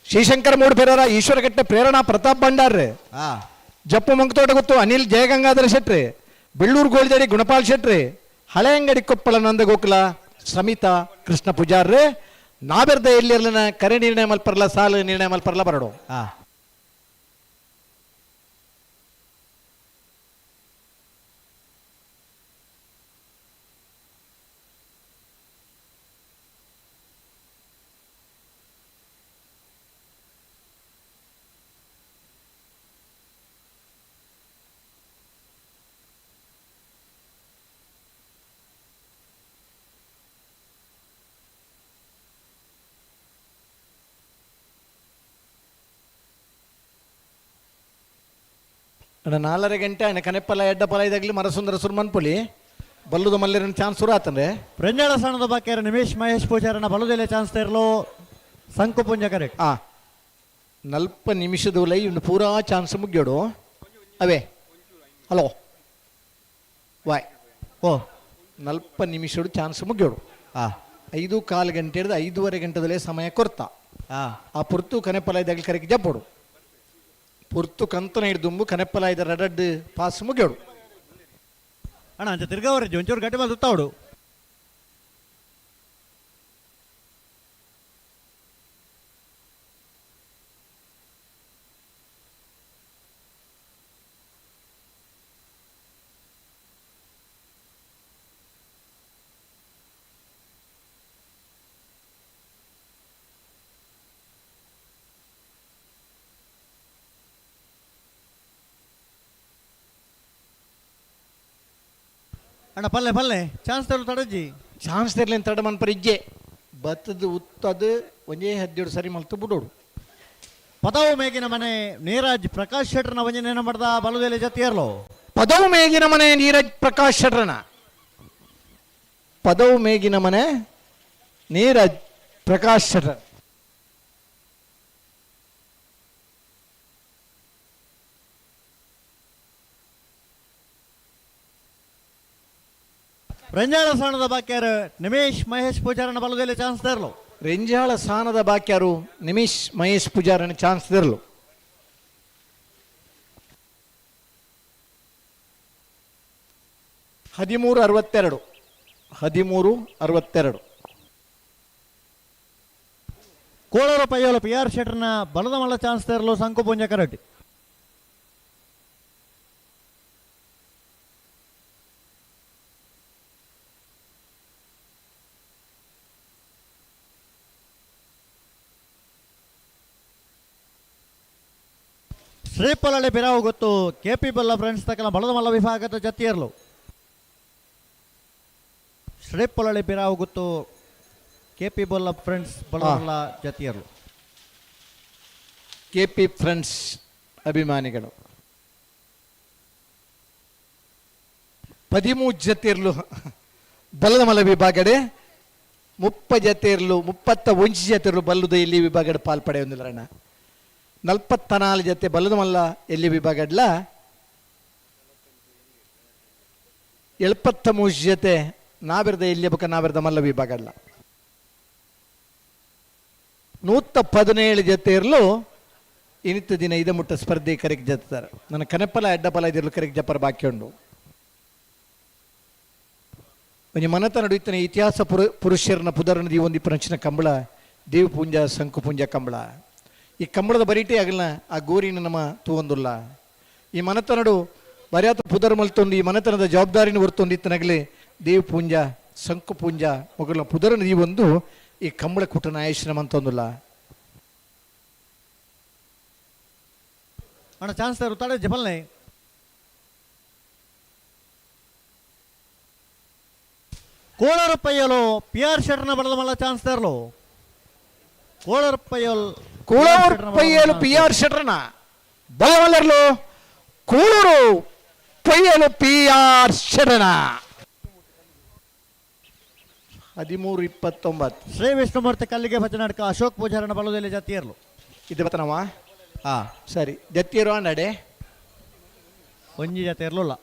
ಶ್ರೀಶಂಕರ ಮೂಡುಪೆರರ ಈಶ್ವರಕಟ್ಟೆ ಪ್ರೇರಣಾ ಪ್ರತಾಪ್ ಭಂಡಾರ್ರೆ, ಜಪ್ಪು ಮಂಕತೋಟ ಗೊತ್ತು ಅನಿಲ್ ಜಯಗಂಗಾಧರ ಶೆಟ್ರೆ, ಬೆಳ್ಳೂರು ಗೋಳಿದಡಿ ಗುಣಪಾಲ್ ಶೆಟ್ರೆ, ಹಳೆಯಂಗಡಿ ಕೊಪ್ಪಳ ನಂದಗೋಕುಲ ಸಮಿತಾ ಕೃಷ್ಣ ಪೂಜಾರ್ ನಾಬೆರ್ದ ಎಲ್ಲಿರ್ಲಿನ ಕರೆ ನಿರ್ಣಯ ಮಲ್ಪರ್ಲ ಸಾಲು ನಿರ್ಣಯ ಮಲ್ಪರ್ಲ ಬರಡು. ಅಣ್ಣ 4.5 ಗಂಟೆ ಅಣ್ಣ ಕನೆಪ್ಪಲ ಎಡ್ಡಪಲ ಇದಾಗಲಿ ಮರಸುಂದರ ಸುರ್ಮನ್ಪುಲಿ ಬಲ್ಲುದ ಮಲ್ಲೇರನ ಚಾನ್ಸ್ ಸುರು ಆತಂದ್ರೆ ಪ್ರಂಜಾಳ ಸ್ಥಾನದ ಬಾಕಿಯರ ನಿಮೇಶ್ ಮಹೇಶ್ ಪೂಜಾರನ ಬಲುದೆಲೆ ಚಾನ್ಸ್ ತೇರ್ಲು ಸಂಕು ಪುಂಜ ಕರೆಕ್ಟ್. 40 ನಿಮಿಷದ ಲೈ ಇನ್ನು ಪೂರಾ ಚಾನ್ಸ್ ಮುಗಿಯೋಡು ಅವೇ. ಹಲೋ ವಾಯ್ ಓ 40 ನಿಮಿಷಡು ಚಾನ್ಸ್ ಮುಗಿಯೋಡು. 5.15 ಗಂಟೆ ಹಿಡಿದು 5.30 ಗಂಟೆದಲ್ಲೇ ಸಮಯ ಕೊರ್ತಾ ಆ ಪುರ್ತು ಕನೆಪ್ಪಲ ಇದಾಗಲಿ ಕರೆಕ್ಟ್ ಜಪ್ಪೋಡು ಪುರ್ತು ಕಂತನ ಹಿಡಿದುಂಬು ಕನೆಪ್ಪಲ ಇದ ರಡಡ್ ಪಾಸ್ ಮುಗಿಯೋಡು. ಅಣ್ಣ ಅಂಚ ತಿರ್ಗಾವರೆಜ್ಜಿ ಒಂಚೂರು ಗಟ್ಟಿ ಮೇಲೆ ಸುತ್ತಾವಡು. ಅಣ್ಣ ಪಲ್ಲೆ ಪಲ್ಲೆ ಚಾನ್ಸ್ ತರಲು ತಡಜ್ಜಿ ಚಾನ್ಸ್ ತರಲಿ ತಡ ಮನ್ಪರ ಇಜ್ಜೆ ಬತ್ತದ ಉತ್ತದು ಒಂಜೇ ಹದ್ದಿಡು ಸರಿ ಮಲ್ತು ಬಿಡೋಡು. ಪದವು ಮೇಗಿನ ಮನೆ ನೀರಜ್ ಪ್ರಕಾಶ್ ಶೆಟ್ಟರ್ನ ವಂಜನೆ ಮಾಡ್ದ ಬಲುದೆಲೆ ಜತಿಯರ್ಲೋ. ಪದವು ಮೇಗಿನ ಮನೆ ನೀರಜ್ ಪ್ರಕಾಶ್ ಶೆಟ್ಟರ್ನ ಪದವು ಮೇಗಿನ ಮನೆ ನೀರಜ್ ಪ್ರಕಾಶ್ ಶೆಟ್ಟರ್. ರೆಂಜಾಳ ಸ್ಥಾನದ ಬಾಕ್ಯಾರು ನಿಮೇಶ್ ಮಹೇಶ್ ಪೂಜಾರನ ಬಲದಲ್ಲಿ ಚಾನ್ಸ್ ತರಲು. ರೆಂಜಾಳ ಸ್ಥಾನದ ಬಾಕ್ಯಾರು ನಿಮೇಶ್ ಮಹೇಶ್ ಪೂಜಾರನ ಚಾನ್ಸ್ ತರಲು. 13:62 13:62. ಕೋಳೂರು ಪಯ್ಯೋಲು ಪಿ ಆರ್ ಶೆಟ್ಟರ್ನ ಬಲದ ಮಲ್ಲ ಚಾನ್ಸ್ ತರಲು ಸಂಕು ಪುಂಜ ಕರಟಿ. ಶ್ರೀಪೊಲಳೆ ಬಿರಾವು ಗೊತ್ತು ಕೆ ಪಿ ಬಲ್ಲ ಫ್ರೆಂಡ್ಸ್ ತಕಲ ಬಲದ ಮಲ್ಲ ವಿಭಾಗದ ಜತಿಯರ್ಲು. ಶ್ರೀಪೊಲಳೆ ಬಿರಾವು ಗೊತ್ತು ಕೆ ಪಿ ಬೊಲ್ಲ ಫ್ರೆಂಡ್ಸ್ ಬಲದ ಜತಿಯರ್ಲು. ಕೆ ಪಿ ಫ್ರೆಂಡ್ಸ್ ಅಭಿಮಾನಿಗಳು 13 ಜತಿಯರ್ಲು ಬಲದ ಮಲ್ಲ ವಿಭಾಗಡೆ 30 ಜತಿಯರ್ಲು 31 ಜತಿಯರ್ಲು ಬಲ್ಲುದ ಇಲ್ಲಿ ವಿಭಾಗಡೆ ಪಾಲ್ಪಡೆಯೊಂದಿಲ್ಲ. 44 ಜೊತೆ ಬಲ್ಲದ ಮಲ್ಲ ಎಲ್ಲಿ ವಿಭಾಗಡ್ಲ 73 ಜೊತೆ ನಾಬಿರದ ಎಲ್ಲಿ ಬಕ ನಾಬಿರದ ಮಲ್ಲ ವಿಭಾಗಡ್ಲ 117 ಜೊತೆ ಇರಲು ಇನ್ನಿತ್ತ ದಿನ ಇದ ಮುಟ್ಟ ಸ್ಪರ್ಧೆ ಕರೆಕ್ ಜತ್ತಾರೆ. ನನ್ನ ಕನೆಪ್ಪಲ ಎಡ್ಡಪಲ ಇದಿರಲು ಕರೆಕ್ ಜಪ್ಪರ ಬಾಕಿ ಉಂಡು. ಒಂಜಿ ಮನತ ನಡುವಿನ ಇತಿಹಾಸ ಪುರುಷರನ್ನ ಪುದರನ ದೀವೊಂದಿ ಪ್ರಚನ ಕಂಬಳ ದೇವಪೂಂಜ ಸಂಕುಪುಂಜ ಕಂಬಳ. ಈ ಕಂಬಳದ ಬರೀಟೆ ಆಗಲ್ಲ ಆ ಗೋರಿನ ನಮ್ಮ ತೂವೊಂದುಲ್ಲ. ಈ ಮನತನಡು ಬರಿಯಾತ ಪುದರ್ ಮಲ್ತೊಂದು ಈ ಮನೆತನದ ಜವಾಬ್ದಾರಿನ ಹೊರ್ತೊಂದು ಇತ್ತನಗಲಿ ದೇವಪೂಂಜ ಸಂಕುಪೂಂಜ ಮೊಗಲ ಪುದರನ ದೀವೊಂದು ಈ ಕಂಬಳ ಕುಟನ ಆಯುಷ್ನ ಮಂತೊಂದುಲ್ಲ. ಅಣ್ಣ ಚಾನ್ಸ್ ತರು ತಡೆ ಜಪಲ್ನೆ. ಕೋಳರ ಪಯ್ಯಲು ಪಿ ಆರ್ ಶೆಟ್ಟರ್ನ ಬಡದ ಮಲ್ಲ ಚಾನ್ಸ್ ತರಲು. ಕೋಳರ ಪಯ್ಯಲ್ ಕೂಳೂರು ಪೊಯ್ಯಲು ಪಿ ಆರ್ ಶೆಟ್ಟರ್ನ ಬಲವಲ್ಲರ್ಲು ಕೂಳೂರು ಪೊಯ್ಯಲು ಪಿ ಆರ್ ಶೆಟ್ಟರ್ನ 13:29. ಶ್ರೀ ವಿಷ್ಣುಮೂರ್ತಿ ಕಲ್ಲಿಗೆ ಭಜನಾಟಕ ಅಶೋಕ್ ಪೂಜಾರನ ಬಲದಲ್ಲಿ ಜತಿಯರ್ಲು. ಇದು ಬತ್ತನವ ಸರಿ ಜತಿಯರು ಅಂಡಡೆ ಒಂಜಿ ಜತಿಯರ್ಲುಲ್ಲ.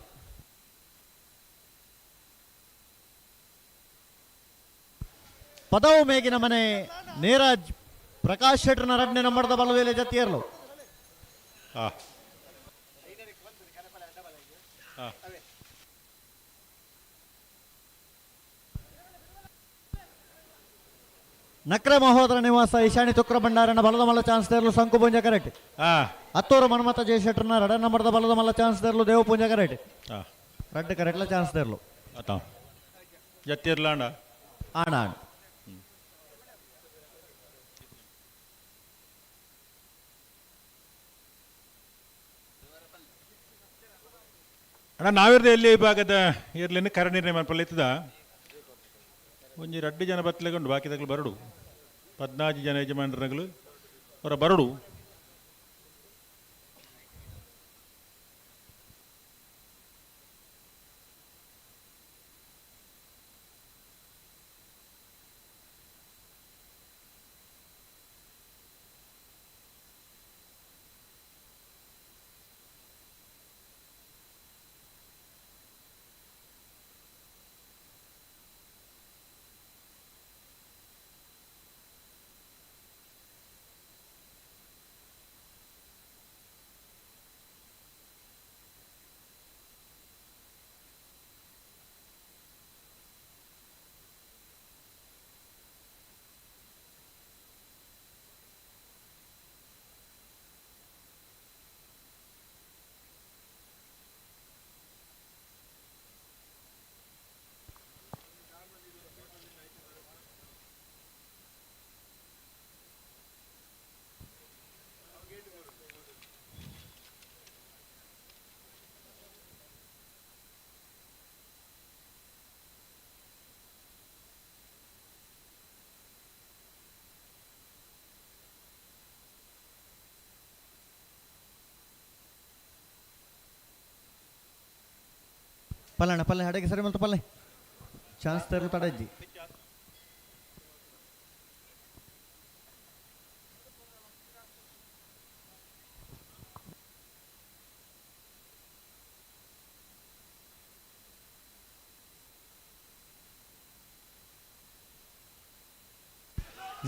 ಪದವು ಮೇಗಿನ ಮನೆ ನೀರಜ್ ಪ್ರಕಾಶ್ ಶೆಟ್ಟರ್ನ ರಡ್ನೆ ನಂಬರ್ದ ಬಲವೇಲೆ ಜತಿಯರ್ಲು. ನಕ್ರೆ ಮಹೋದರ ನಿವಾಸ ಈಶಾನಿ ತುಕ್ರ ಭಂಡಾರನ ಬಲದ ಮಲ್ಲ ಚಾನ್ಸ್ ದೇರ್ಲು ಸಂಕು ಪೂಂಜ ಕರೆಕ್ಟ್. ಅತ್ತೂರು ಮನ್ಮತ ಜಯಶೆಟ್ಟರ್ನ ರಡ ನಂಬರ್ದ ಬಲದ ಮಲ್ಲ ಚಾನ್ಸ್ ದೇರ್ಲು ದೇವ ಪೂಂಜ ಕರೆಕ್ಟ್. ರಡ್ಡು ಕರೆಕ್ಟ್ಲ ಚಾನ್ಸ್ ದೇರ್ಲು. ಅತ ಜತ್ತಿರ್ಲಾಂಡ ಆಣ ಆಣ. ಅಣ್ಣ ನಾವಿರ್ದ ಎಲ್ಲಿ ವಿಭಾಗದ ಇರ್ಲಿನ ಕರ ನಿರ್ಣಯ ಮಲ್ಪಲ್ಲ ಒಂಜಿ ರಡ್ಡು ಜನ ಬತ್ತಲೆಗೊಂಡು ಬಾಕಿದಗಳು ಬರಡು 14 ಜನ ಯಜಮಾನರಗಳು ಅವರ ಬರಡು. ಪಲ್ಲಣ್ಣ ಪಲ್ಲೆ ಅಡಗೆ ಸರಿ ಮಲ್ತು ಪಲ್ಲೆ ಚಾನ್ಸ್ ತರು ತಡಜ್ಜಿ.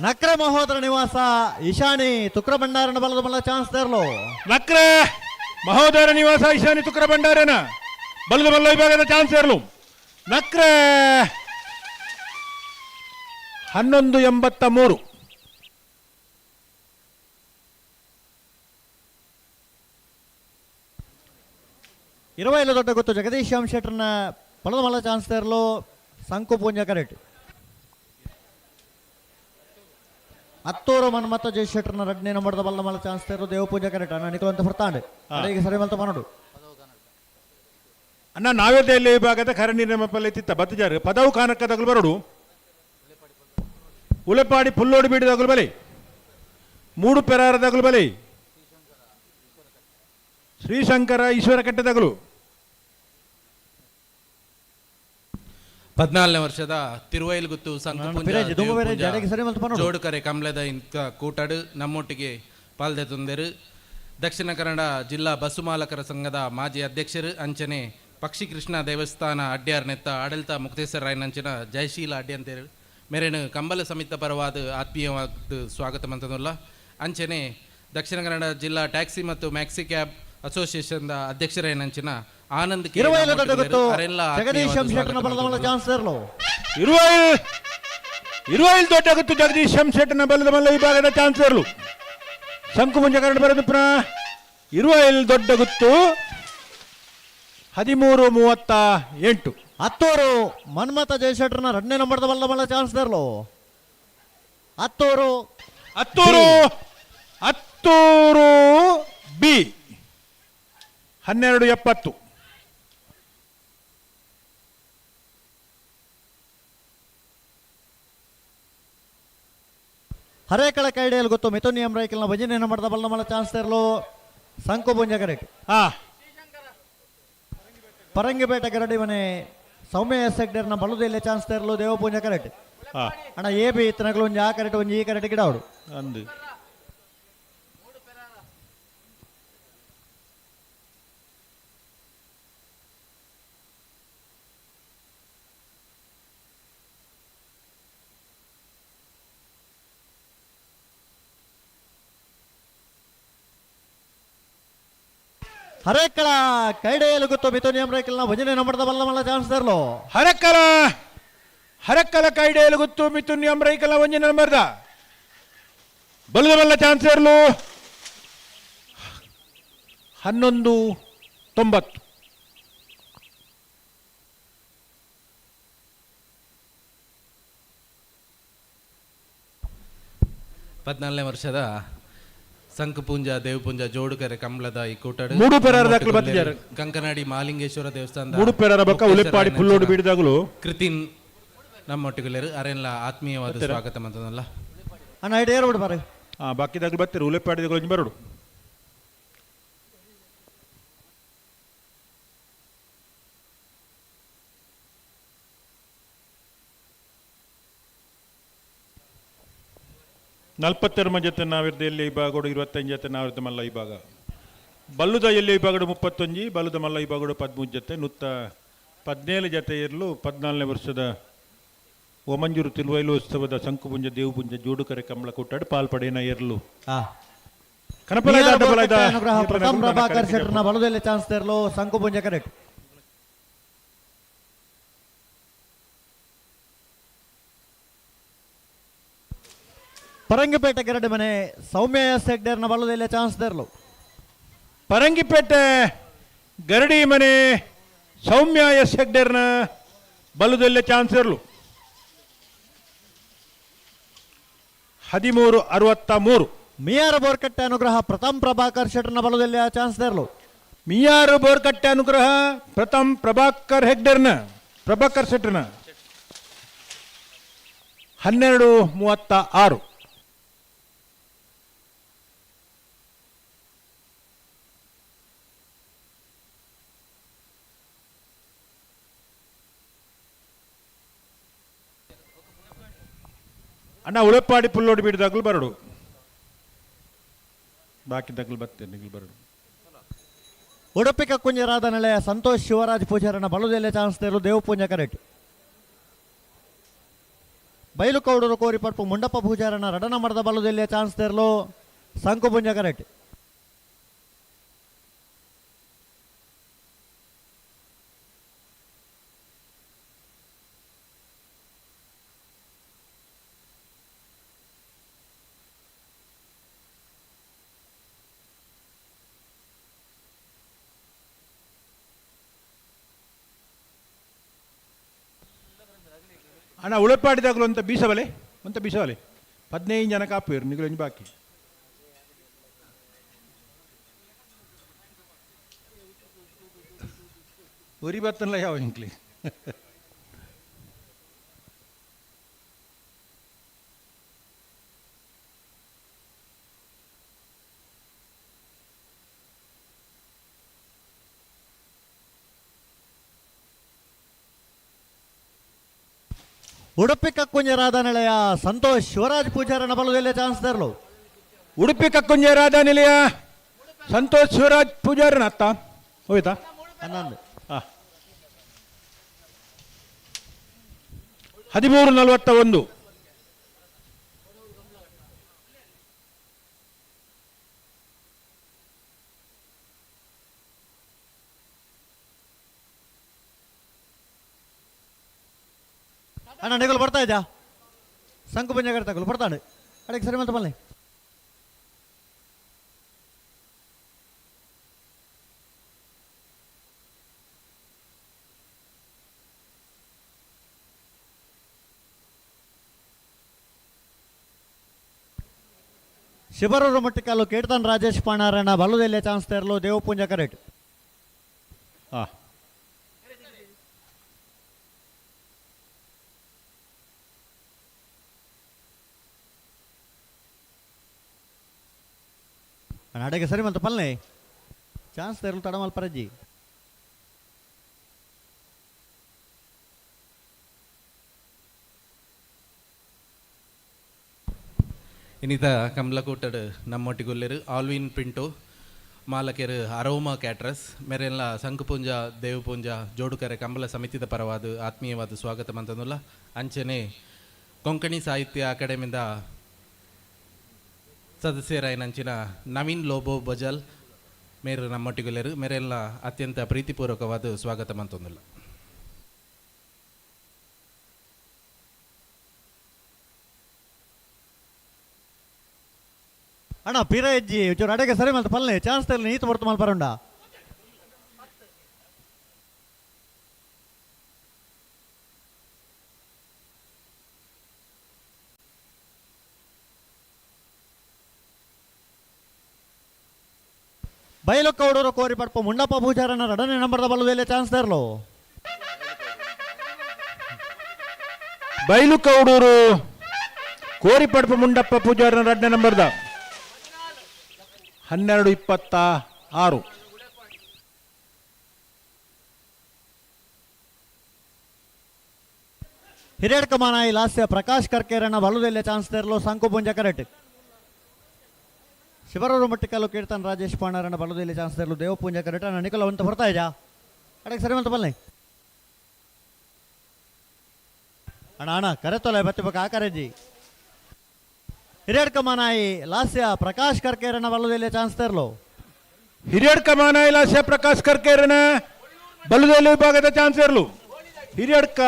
ನಕ್ರೆ ಮಹೋದರ ನಿವಾಸ ಈಶಾನಿ ತುಕ್ರ ಭಂಡಾರನ ಬಲದ ಮಲ್ಲ ಚಾನ್ಸ್ ತರಲು. ನಕ್ರೆ ಮಹೋದರ ನಿವಾಸ ಈಶಾನಿ ತುಕ್ರ ಭಂಡಾರನ ಬಲದ ಮಲ್ಲ ವಿಭಾಗದ ಚಾನ್ಸ್ ಇರಲು. ನಕ್ರೆ 11.83. ಇರವೈಲ ದೊಡ್ಡ ಗೊತ್ತು ಜಗದೀಶ್ ಶ್ಯಾಮ್ ಶೆಟ್ಟರ್ನ ಬಲದ ಮಲ್ಲ ಚಾನ್ಸ್ ತರಲು ಸಂಕು ಪೂಂಜ ಕರೆಕ್ಟ್. ಅತ್ತೂರು ಮನ್ಮತ್ತ ಜಯ ಶೆಟ್ಟರ್ನ ರಡ್ನೇ ನಂಬರ್ದ ಬಲ್ಲ ಮಲ್ಲ ಚಾನ್ಸ್ ತರಲು ದೇವ ಪೂಜಾ ಕರೆಕ್ಟ್. ಅಣ್ಣ ನಿಖಿಲ್ ಅಂತ ಹೊರ್ತಾಂಡೆ ಈಗ ಸರಿ ಮಲ್ತ ಮನೋಡು. ಅಣ್ಣ ನಾವೇದೆಯಲ್ಲಿ ವಿಭಾಗದ ಕರ ನಿರ್ಣಯ ಪಲ್ಲೆ ಬತ್ತಿಜಾರು ಪದವು ಕಾನಕ್ಕ ತಗಲು ಬರಡು ಉಲೆಪಾಡಿ ಪುಲ್ಲೋಡಿ ಬೀಡಿ ತಗಲು ಬಲಿ ಮೂಡು ಪೆರಾರ ತಗಲು ಬಲಿ ಶ್ರೀಶಂಕರ ಈಶ್ವರ ಕಟ್ಟೆ ತಗಲು. 14ನೇ ವರ್ಷದ ತಿರುವೈಲ್ಗುತ್ತು ಸಂಕಪುಂಜ ಜೋಡುಕರೆ ಕಮಲದ ಇಂಥ ಕೂಟಾಡು ನಮ್ಮೊಟ್ಟಿಗೆ ಪಾಲ್ದೆ ತಂದರು. ದಕ್ಷಿಣ ಕನ್ನಡ ಜಿಲ್ಲಾ ಬಸ್ಸು ಮಾಲಕರ ಸಂಘದ ಮಾಜಿ ಅಧ್ಯಕ್ಷರು ಅಂಚನೆ ಪಕ್ಷಿ ಕೃಷ್ಣ ದೇವಸ್ಥಾನ ಅಡ್ಯಾರ್ ನೆತ್ತ ಆಡಳಿತ ಮುಕ್ತೇಶ್ವರ ರಾಯನಂಚಿನ ಜಯಶೀಲ ಅಡ್ಡಿ ಅಂತೇಳಿ ಮೇರೇನು ಕಂಬಲ ಸಮಿತ ಪರವಾದ ಆತ್ಮೀಯವಾದ ಸ್ವಾಗತ ಮಂತನಲ್ಲ. ಅಂಚನೆ ದಕ್ಷಿಣ ಕನ್ನಡ ಜಿಲ್ಲಾ ಟ್ಯಾಕ್ಸಿ ಮತ್ತು ಮ್ಯಾಕ್ಸಿ ಕ್ಯಾಬ್ ಅಸೋಸಿಯೇಷನ್ ಅಧ್ಯಕ್ಷರೇನಂಚಿನ ಆನಂದ್ ಇರುವೈಲ್ ದೊಡ್ಡ ಜಗದೀಶ್ ಶೆಟ್ಟನ ಬಲದ ಮಲ್ಲ ವಿಭಾಗದ ಚಾನ್ಸಲರ್ಲು ಶಂಕು ಮುಂಜಕರಣ ಬರೆದು ಪುನಃ ಇರುವೈಲ್ ದೊಡ್ಡ ಗುತ್ತು 13.38. ಹತ್ತೂರು ಮನ್ಮಥ ಜಯಶೆಟ್ಟರ್ನ ಎರಡನೇ ನಂಬರ್ದ ಬಲ್ಲ ಮಲ್ಲ ಚಾನ್ಸಲರ್ಲು. ಹತ್ತೂರು ಹತ್ತೂರು ಹತ್ತೂರು ಬಿ 12.70. ಹರೇಕಳ ಕೈಡೆಯಲ್ಲಿ ಗೊತ್ತು ಮಿಥುನ್ ಎಂ ರೈಕಲ್ನ ಭಜನೆ ಮಾಡ್ದ ಬಲ್ಲ ಮಲ್ಲ ಚಾನ್ಸ್ ತರಲು ಸಂಕು ಪುಂಜ ಕರೆಕ್ಟ್. ಪರಂಗಿಪೇಟೆ ಗರಡಿ ಮನೆ ಸೌಮ್ಯ ಎಸ್ ಹೆಗ್ಡೇರ್ನ ಬಲುದೆಲ್ಲ ಚಾನ್ಸ್ ತರಲು ದೇವಪೂಂಜ ಕರೆಕ್ಟ್. ಅಣ್ಣ ಎ ಬಿ ಇತ್ತನಗಳು ಒಂಜಿ ಆ ಕರೆಕ್ಟ್ ಒಂಜಿ ಈ ಕರೆಕ್ಟ್ ಗಿಡ ಅವಡು ಅಂದು ಹರೇಕಳ ಕೈಡೆಯಲ್ಲಿ ಗೊತ್ತು ಮಿಥುನ್ ಎಂ ರೈಕಲ್ನ ಭಜನೆ ನಂಬರ್ದ ಬಲ್ಲ ಮಲ್ಲ ಚಾನ್ಸ್ ತರಲು. ಹರೇಕಳ ಹರಕ್ಕಲ ಕೈಡೇಲು ಗುತ್ತು ಮಿಥುನ್ ಎಂಬ್ರೈಕಲ ಒಂಜಿ ನಂಬರ್ದ ಬಲದ ಬಲ್ಲ ಚಾನ್ಸ್ ಇರಲು 11:90. 14ನೇ ವರ್ಷದ ಸಂಕಪೂಂಜ ದೇವಪೂಂಜ ಜೋಡುಕರೆ ಕಂಬಳದ ಈ ಕೂಟಡು ಮೂಡು ಪೆರಾರ ದಾಖಲು ಬತ್ತಿದ್ದಾರೆ. ಕಂಕನಾಡಿ ಮಹಾಲಿಂಗೇಶ್ವರ ದೇವಸ್ಥಾನದ ಮೂಡು ಪೆರಾರ ಬೊಕ್ಕ ಉಲೆಪ್ಪಾಡಿ ಪುಲ್ಲೋಡು ಬೀಡಿದಾಗಲು ಕೃತಿನ್ ನಮ್ಮೊಟ್ಟಿಗುಲೇರು ಅರೆನ್ಲ ಆತ್ಮೀಯವಾದ ಬತ್ತೆರಾ? ಸ್ವಾಗತ ಮಂತನಲ್ಲ. ಅಣ್ಣ ಐಡಿ ಏರು ಬಿಡು ಬಾರೆ. ಬಾಕಿದಾಗಲು ಬತ್ತೀರಿ ಉಲೆಪ್ಪಾಡಿದಾಗಲು ಒಂಜಿ ಬರೋಡು. ನಲ್ಪತ್ತೆರಡು ಜೊತೆ ನಾವಿರ್ದ ಎಲ್ಲಿ ವಿಭಾಗಡು 25 ಜೊತೆ ನಾವಿರ್ದ ಮಲ್ಲ ವಿಭಾಗ ಬಲ್ಲುದ ಎಲ್ಲಿ ವಿಭಾಗಡು 31 ಬಲ್ಲುದ ಮಲ್ಲ ವಿಭಾಗಡು 13 ಜೊತೆ ನುತ್ತ 17 ಜೊತೆ ಇರಲು 14ನೇ ವರ್ಷದ ಓಮಂಜೂರು ತಿರುವೈಲು ಉತ್ಸವದ ಶಂಕುಪುಂಜ ದೇವಪುಂಜ ಜೋಡುಕರೆ ಕಮಲ ಕೂಟಾಡು ಪಾಲ್ಪಡೇನ ಇರಲು. ಕನಪಲ ಅನುಗ್ರಹ ಪ್ರಥಮ್ ಪ್ರಭಾಕರ್ ಶೆಟ್ಟರ್ನ ಬಲದಲ್ಲಿ ಚಾನ್ಸ್ ಇರಲು ಶಂಕುಪುಂಜ ಕರೆಕ್ಟ್. ಪರಂಗಿಪೇಟೆ ಗರಡಿ ಮನೆ ಸೌಮ್ಯ ಎಸ್ ಹೆಗ್ಡೇರ್ನ ಬಲದಲ್ಲಿ ಚಾನ್ಸ್ ಇರಲು. ಪರಂಗಿಪೇಟೆ ಗರಡಿ ಮನೆ ಸೌಮ್ಯ ಎಸ್ ಹೆಗ್ಡೇರ್ನ ಬಲದಲ್ಲೇ ಚಾನ್ಸ್ ಇರಲು. 13:63. ಮಿಯಾರು ಬೋರ್ಕಟ್ಟೆ ಅನುಗ್ರಹ ಪ್ರಥಮ್ ಪ್ರಭಾಕರ್ ಶೆಟ್ಟರ್ನ ಬಲದಲ್ಲಿ ಚಾನ್ಸ್ ಇರಲು. ಮಿಯಾರು ಬೋರ್ಕಟ್ಟೆ ಅನುಗ್ರಹ ಪ್ರಥಮ್ ಪ್ರಭಾಕರ್ ಹೆಗ್ಡೇರ್ನ ಪ್ರಭಾಕರ್ ಶೆಟ್ಟರ್ನ 12:36. ಅಣ್ಣ ಉಳೆಪ್ಪಾಡಿ ಪುಲ್ಲೋಡಿ ಬೀಡಿದಾಗಲು ಬರಡು ಬಾಕಿ ದಗ್ಲು ಬರ್ತೇನೆ ನಿಗ್ಲು ಬರಡು. ಉಡುಪಿ ಕಕ್ಕುಂಜರಾದ ನೆಲೆಯ ಸಂತೋಷ್ ಶಿವರಾಜ್ ಪೂಜಾರನ ಬಲದಲ್ಲೇ ಚಾನ್ಸ್ ಇರಲು ದೇವಪೂಂಜ ಕರೆಕ್ಟ್. ಬೈಲುಕೌಡರು ಕೋರಿಪಡ್ಪು ಮುಂಡಪ್ಪ ಪೂಜಾರನ ರಡನ ಮಠದ ಬಲದಲ್ಲೇ ಚಾನ್ಸ್ ಇರಲು ಸಂಕುಪುಂಜ ಕರೆಕ್ಟ್. ಅಣ್ಣ ಉಳೆಪ್ಪಾಡಿದಾಗಲು ಅಂತ ಬೀಸಬಲೆ ಅಂತ ಬೀಸಬಲೆ 15 ಜನ ಕಾಪುವೇರು ನಿಗುಲು ಒಂಜಿ ಬಾಕಿ. ಉರಿ ಬತ್ತನ್ಲ ಯಾವ ಇಂಕ್ಲಿ. ಉಡುಪಿ ಕಕ್ಕುಂಜರಾದ ನೆಲೆಯ ಸಂತೋಷ್ ಶಿವರಾಜ್ ಪೂಜಾರನ ಬಲದಲ್ಲೇ ಚಾನ್ಸ್ ತರಲು. ಉಡುಪಿ ಕಕ್ಕುಂಜರಾದ ನೆಲೆಯ ಸಂತೋಷ್ ಶಿವರಾಜ್ ಪೂಜಾರನ ಅತ್ತ ಹೋಯ್ತಾ? 11. 13:41. ಅಣ್ಣ ನೆಗಲು ಬರ್ತಾ ಇದ್ಯಾ? ಸಂಕು ಪಂಜ ತಗಲು ಬರ್ತಾನೆ ಅಡಕ್ಕೆ ಸರಿ ಮಂತ ಬನ್ನಿ. ಶಿಬರೂರು ಮಟ್ಟಿಕಾಲು ಕೀರ್ತನ್ ರಾಜೇಶ್ ಪಾಣಾರಣ್ಣ ಬಲ್ಲದಲ್ಲೇ ಚಾನ್ಸ್ ತರಲು ದೇವಪೂಂಜ ಕರೆಕ್ಟ್. ಅಡೆಗೆ ಸರಿ ಮಂತ ಪಲ್ನೆ ಚಾನ್ಸ್ ತರಲು ತಡಮಲ್ ಪರಜ್ಜಿ. ಇನ್ನಿತ ಕಮಲಕೂಟಡ್ ನಮ್ಮೊಟ್ಟಿಗುಲ್ಲೆರು ಆಲ್ವಿನ್ ಪಿಂಟು ಮಾಲಕೆರು ಅರೋಮಾ ಕ್ಯಾಟ್ರಸ್ ಮೆರೆಲ್ಲ ಸಂಕುಪುಂಜ ದೇವಪುಂಜ ಜೋಡುಕರೆ ಕಂಬಳ ಸಮಿತಿದ ಪರವಾದ ಆತ್ಮೀಯವಾದ ಸ್ವಾಗತ ಮಂತನುಲ್ಲ. ಅಂಚನೆ ಕೊಂಕಣಿ ಸಾಹಿತ್ಯ ಅಕಾಡೆಮಿದ ಸದಸ್ಯರಾಯನಂಚಿನ ನವೀನ್ ಲೋಬೋ ಬಜಲ್ ಮೇರು ನಮ್ಮೊಟ್ಟಿಗುಲ್ಲೆರು ಮೆರೆಲ್ಲ ಅತ್ಯಂತ ಪ್ರೀತಿಪೂರ್ವಕವಾದ ಸ್ವಾಗತ ಮಂತೊಂದುಲ್ಲ. ಅಣ್ಣ ಪಿರ ಹೆಜ್ಜಿ ಚೂರು ಅಡೆಗೆ ಸರಿ ಮಲ್ತ ಪಲ್ಲೆ ಚಾನ್ಸ್ ತರಲಿ ನೀತು ಬರ್ತು ಮಲ್ಪರುಂಡ. ಬೈಲಕ್ಕೌಡೂರು ಕೋರಿ ಪಡ್ಪ ಮುಂಡಪ್ಪ ಪೂಜಾರನ ಎರಡನೇ ನಂಬರ್ದ ಬಲ್ಲದಲ್ಲಿ ಚಾನ್ಸ್ ತರಲು. ಬೈಲುಕೌಡೂರು ಕೋರಿಪಡ್ಪ ಮುಂಡಪ್ಪ ಪೂಜಾರನ ಎರಡನೇ ನಂಬರ್ದ 12:26. ಹಿರಿಯಡ್ಕ ಮಾನಾಯಿ ಲಾಸ್ಯ ಪ್ರಕಾಶ್ ಕರ್ಕೇರಣ್ಣ ಬಲ್ಲದಲ್ಲೇ ಚಾನ್ಸ್ ತರಲು ಸಂಕು ಪುಂಜ ಕರೆಕ್ಟ್. ಶಿವರೂರು ಮಟ್ಟಿಕಲ್ಲು ಕೀರ್ತನ್ ರಾಜೇಶ್ ಪಾಣಾರಣ್ಣ ಬಲ್ಲದಲ್ಲಿ ಚಾನ್ಸ್ ತರಲು ದೇವಪೂಂಜ ಕರೆಕ್ಟ್. ಅಣ್ಣ ನಿಖಲ ಅಂತ ಬರ್ತಾ ಇದ್ಯಾ ಅಡಕ್ಕೆ ಸರಿ ಮಂತ ಬಲ್ಲೆ ಅಣ್ಣ ಅಣ್ಣ ಕರೆತೊಲೆ ಬತ್ತಿಬೇಕು ಆ ಕರೆಜಿ. ಹಿರಿಯಡ್ಕ ಮಾನಾಯಿ ಲಾಸ್ಯ ಪ್ರಕಾಶ್ ಕರ್ಕೇರಣ್ಣ ಬಲ್ಲದಲ್ಲಿ ಚಾನ್ಸ್ ತರಲು. ಹಿರಿಯಡ್ಕ ಮಾನಾಯಿ ಲಾಸ್ಯ ಪ್ರಕಾಶ್ ಕರ್ಕೇರಣ್ಣ ಬಲ್ಲದಲ್ಲಿ ವಿಭಾಗದ ಚಾನ್ಸ್ ಇರಲು. ಹಿರಿಯಡ್ಕ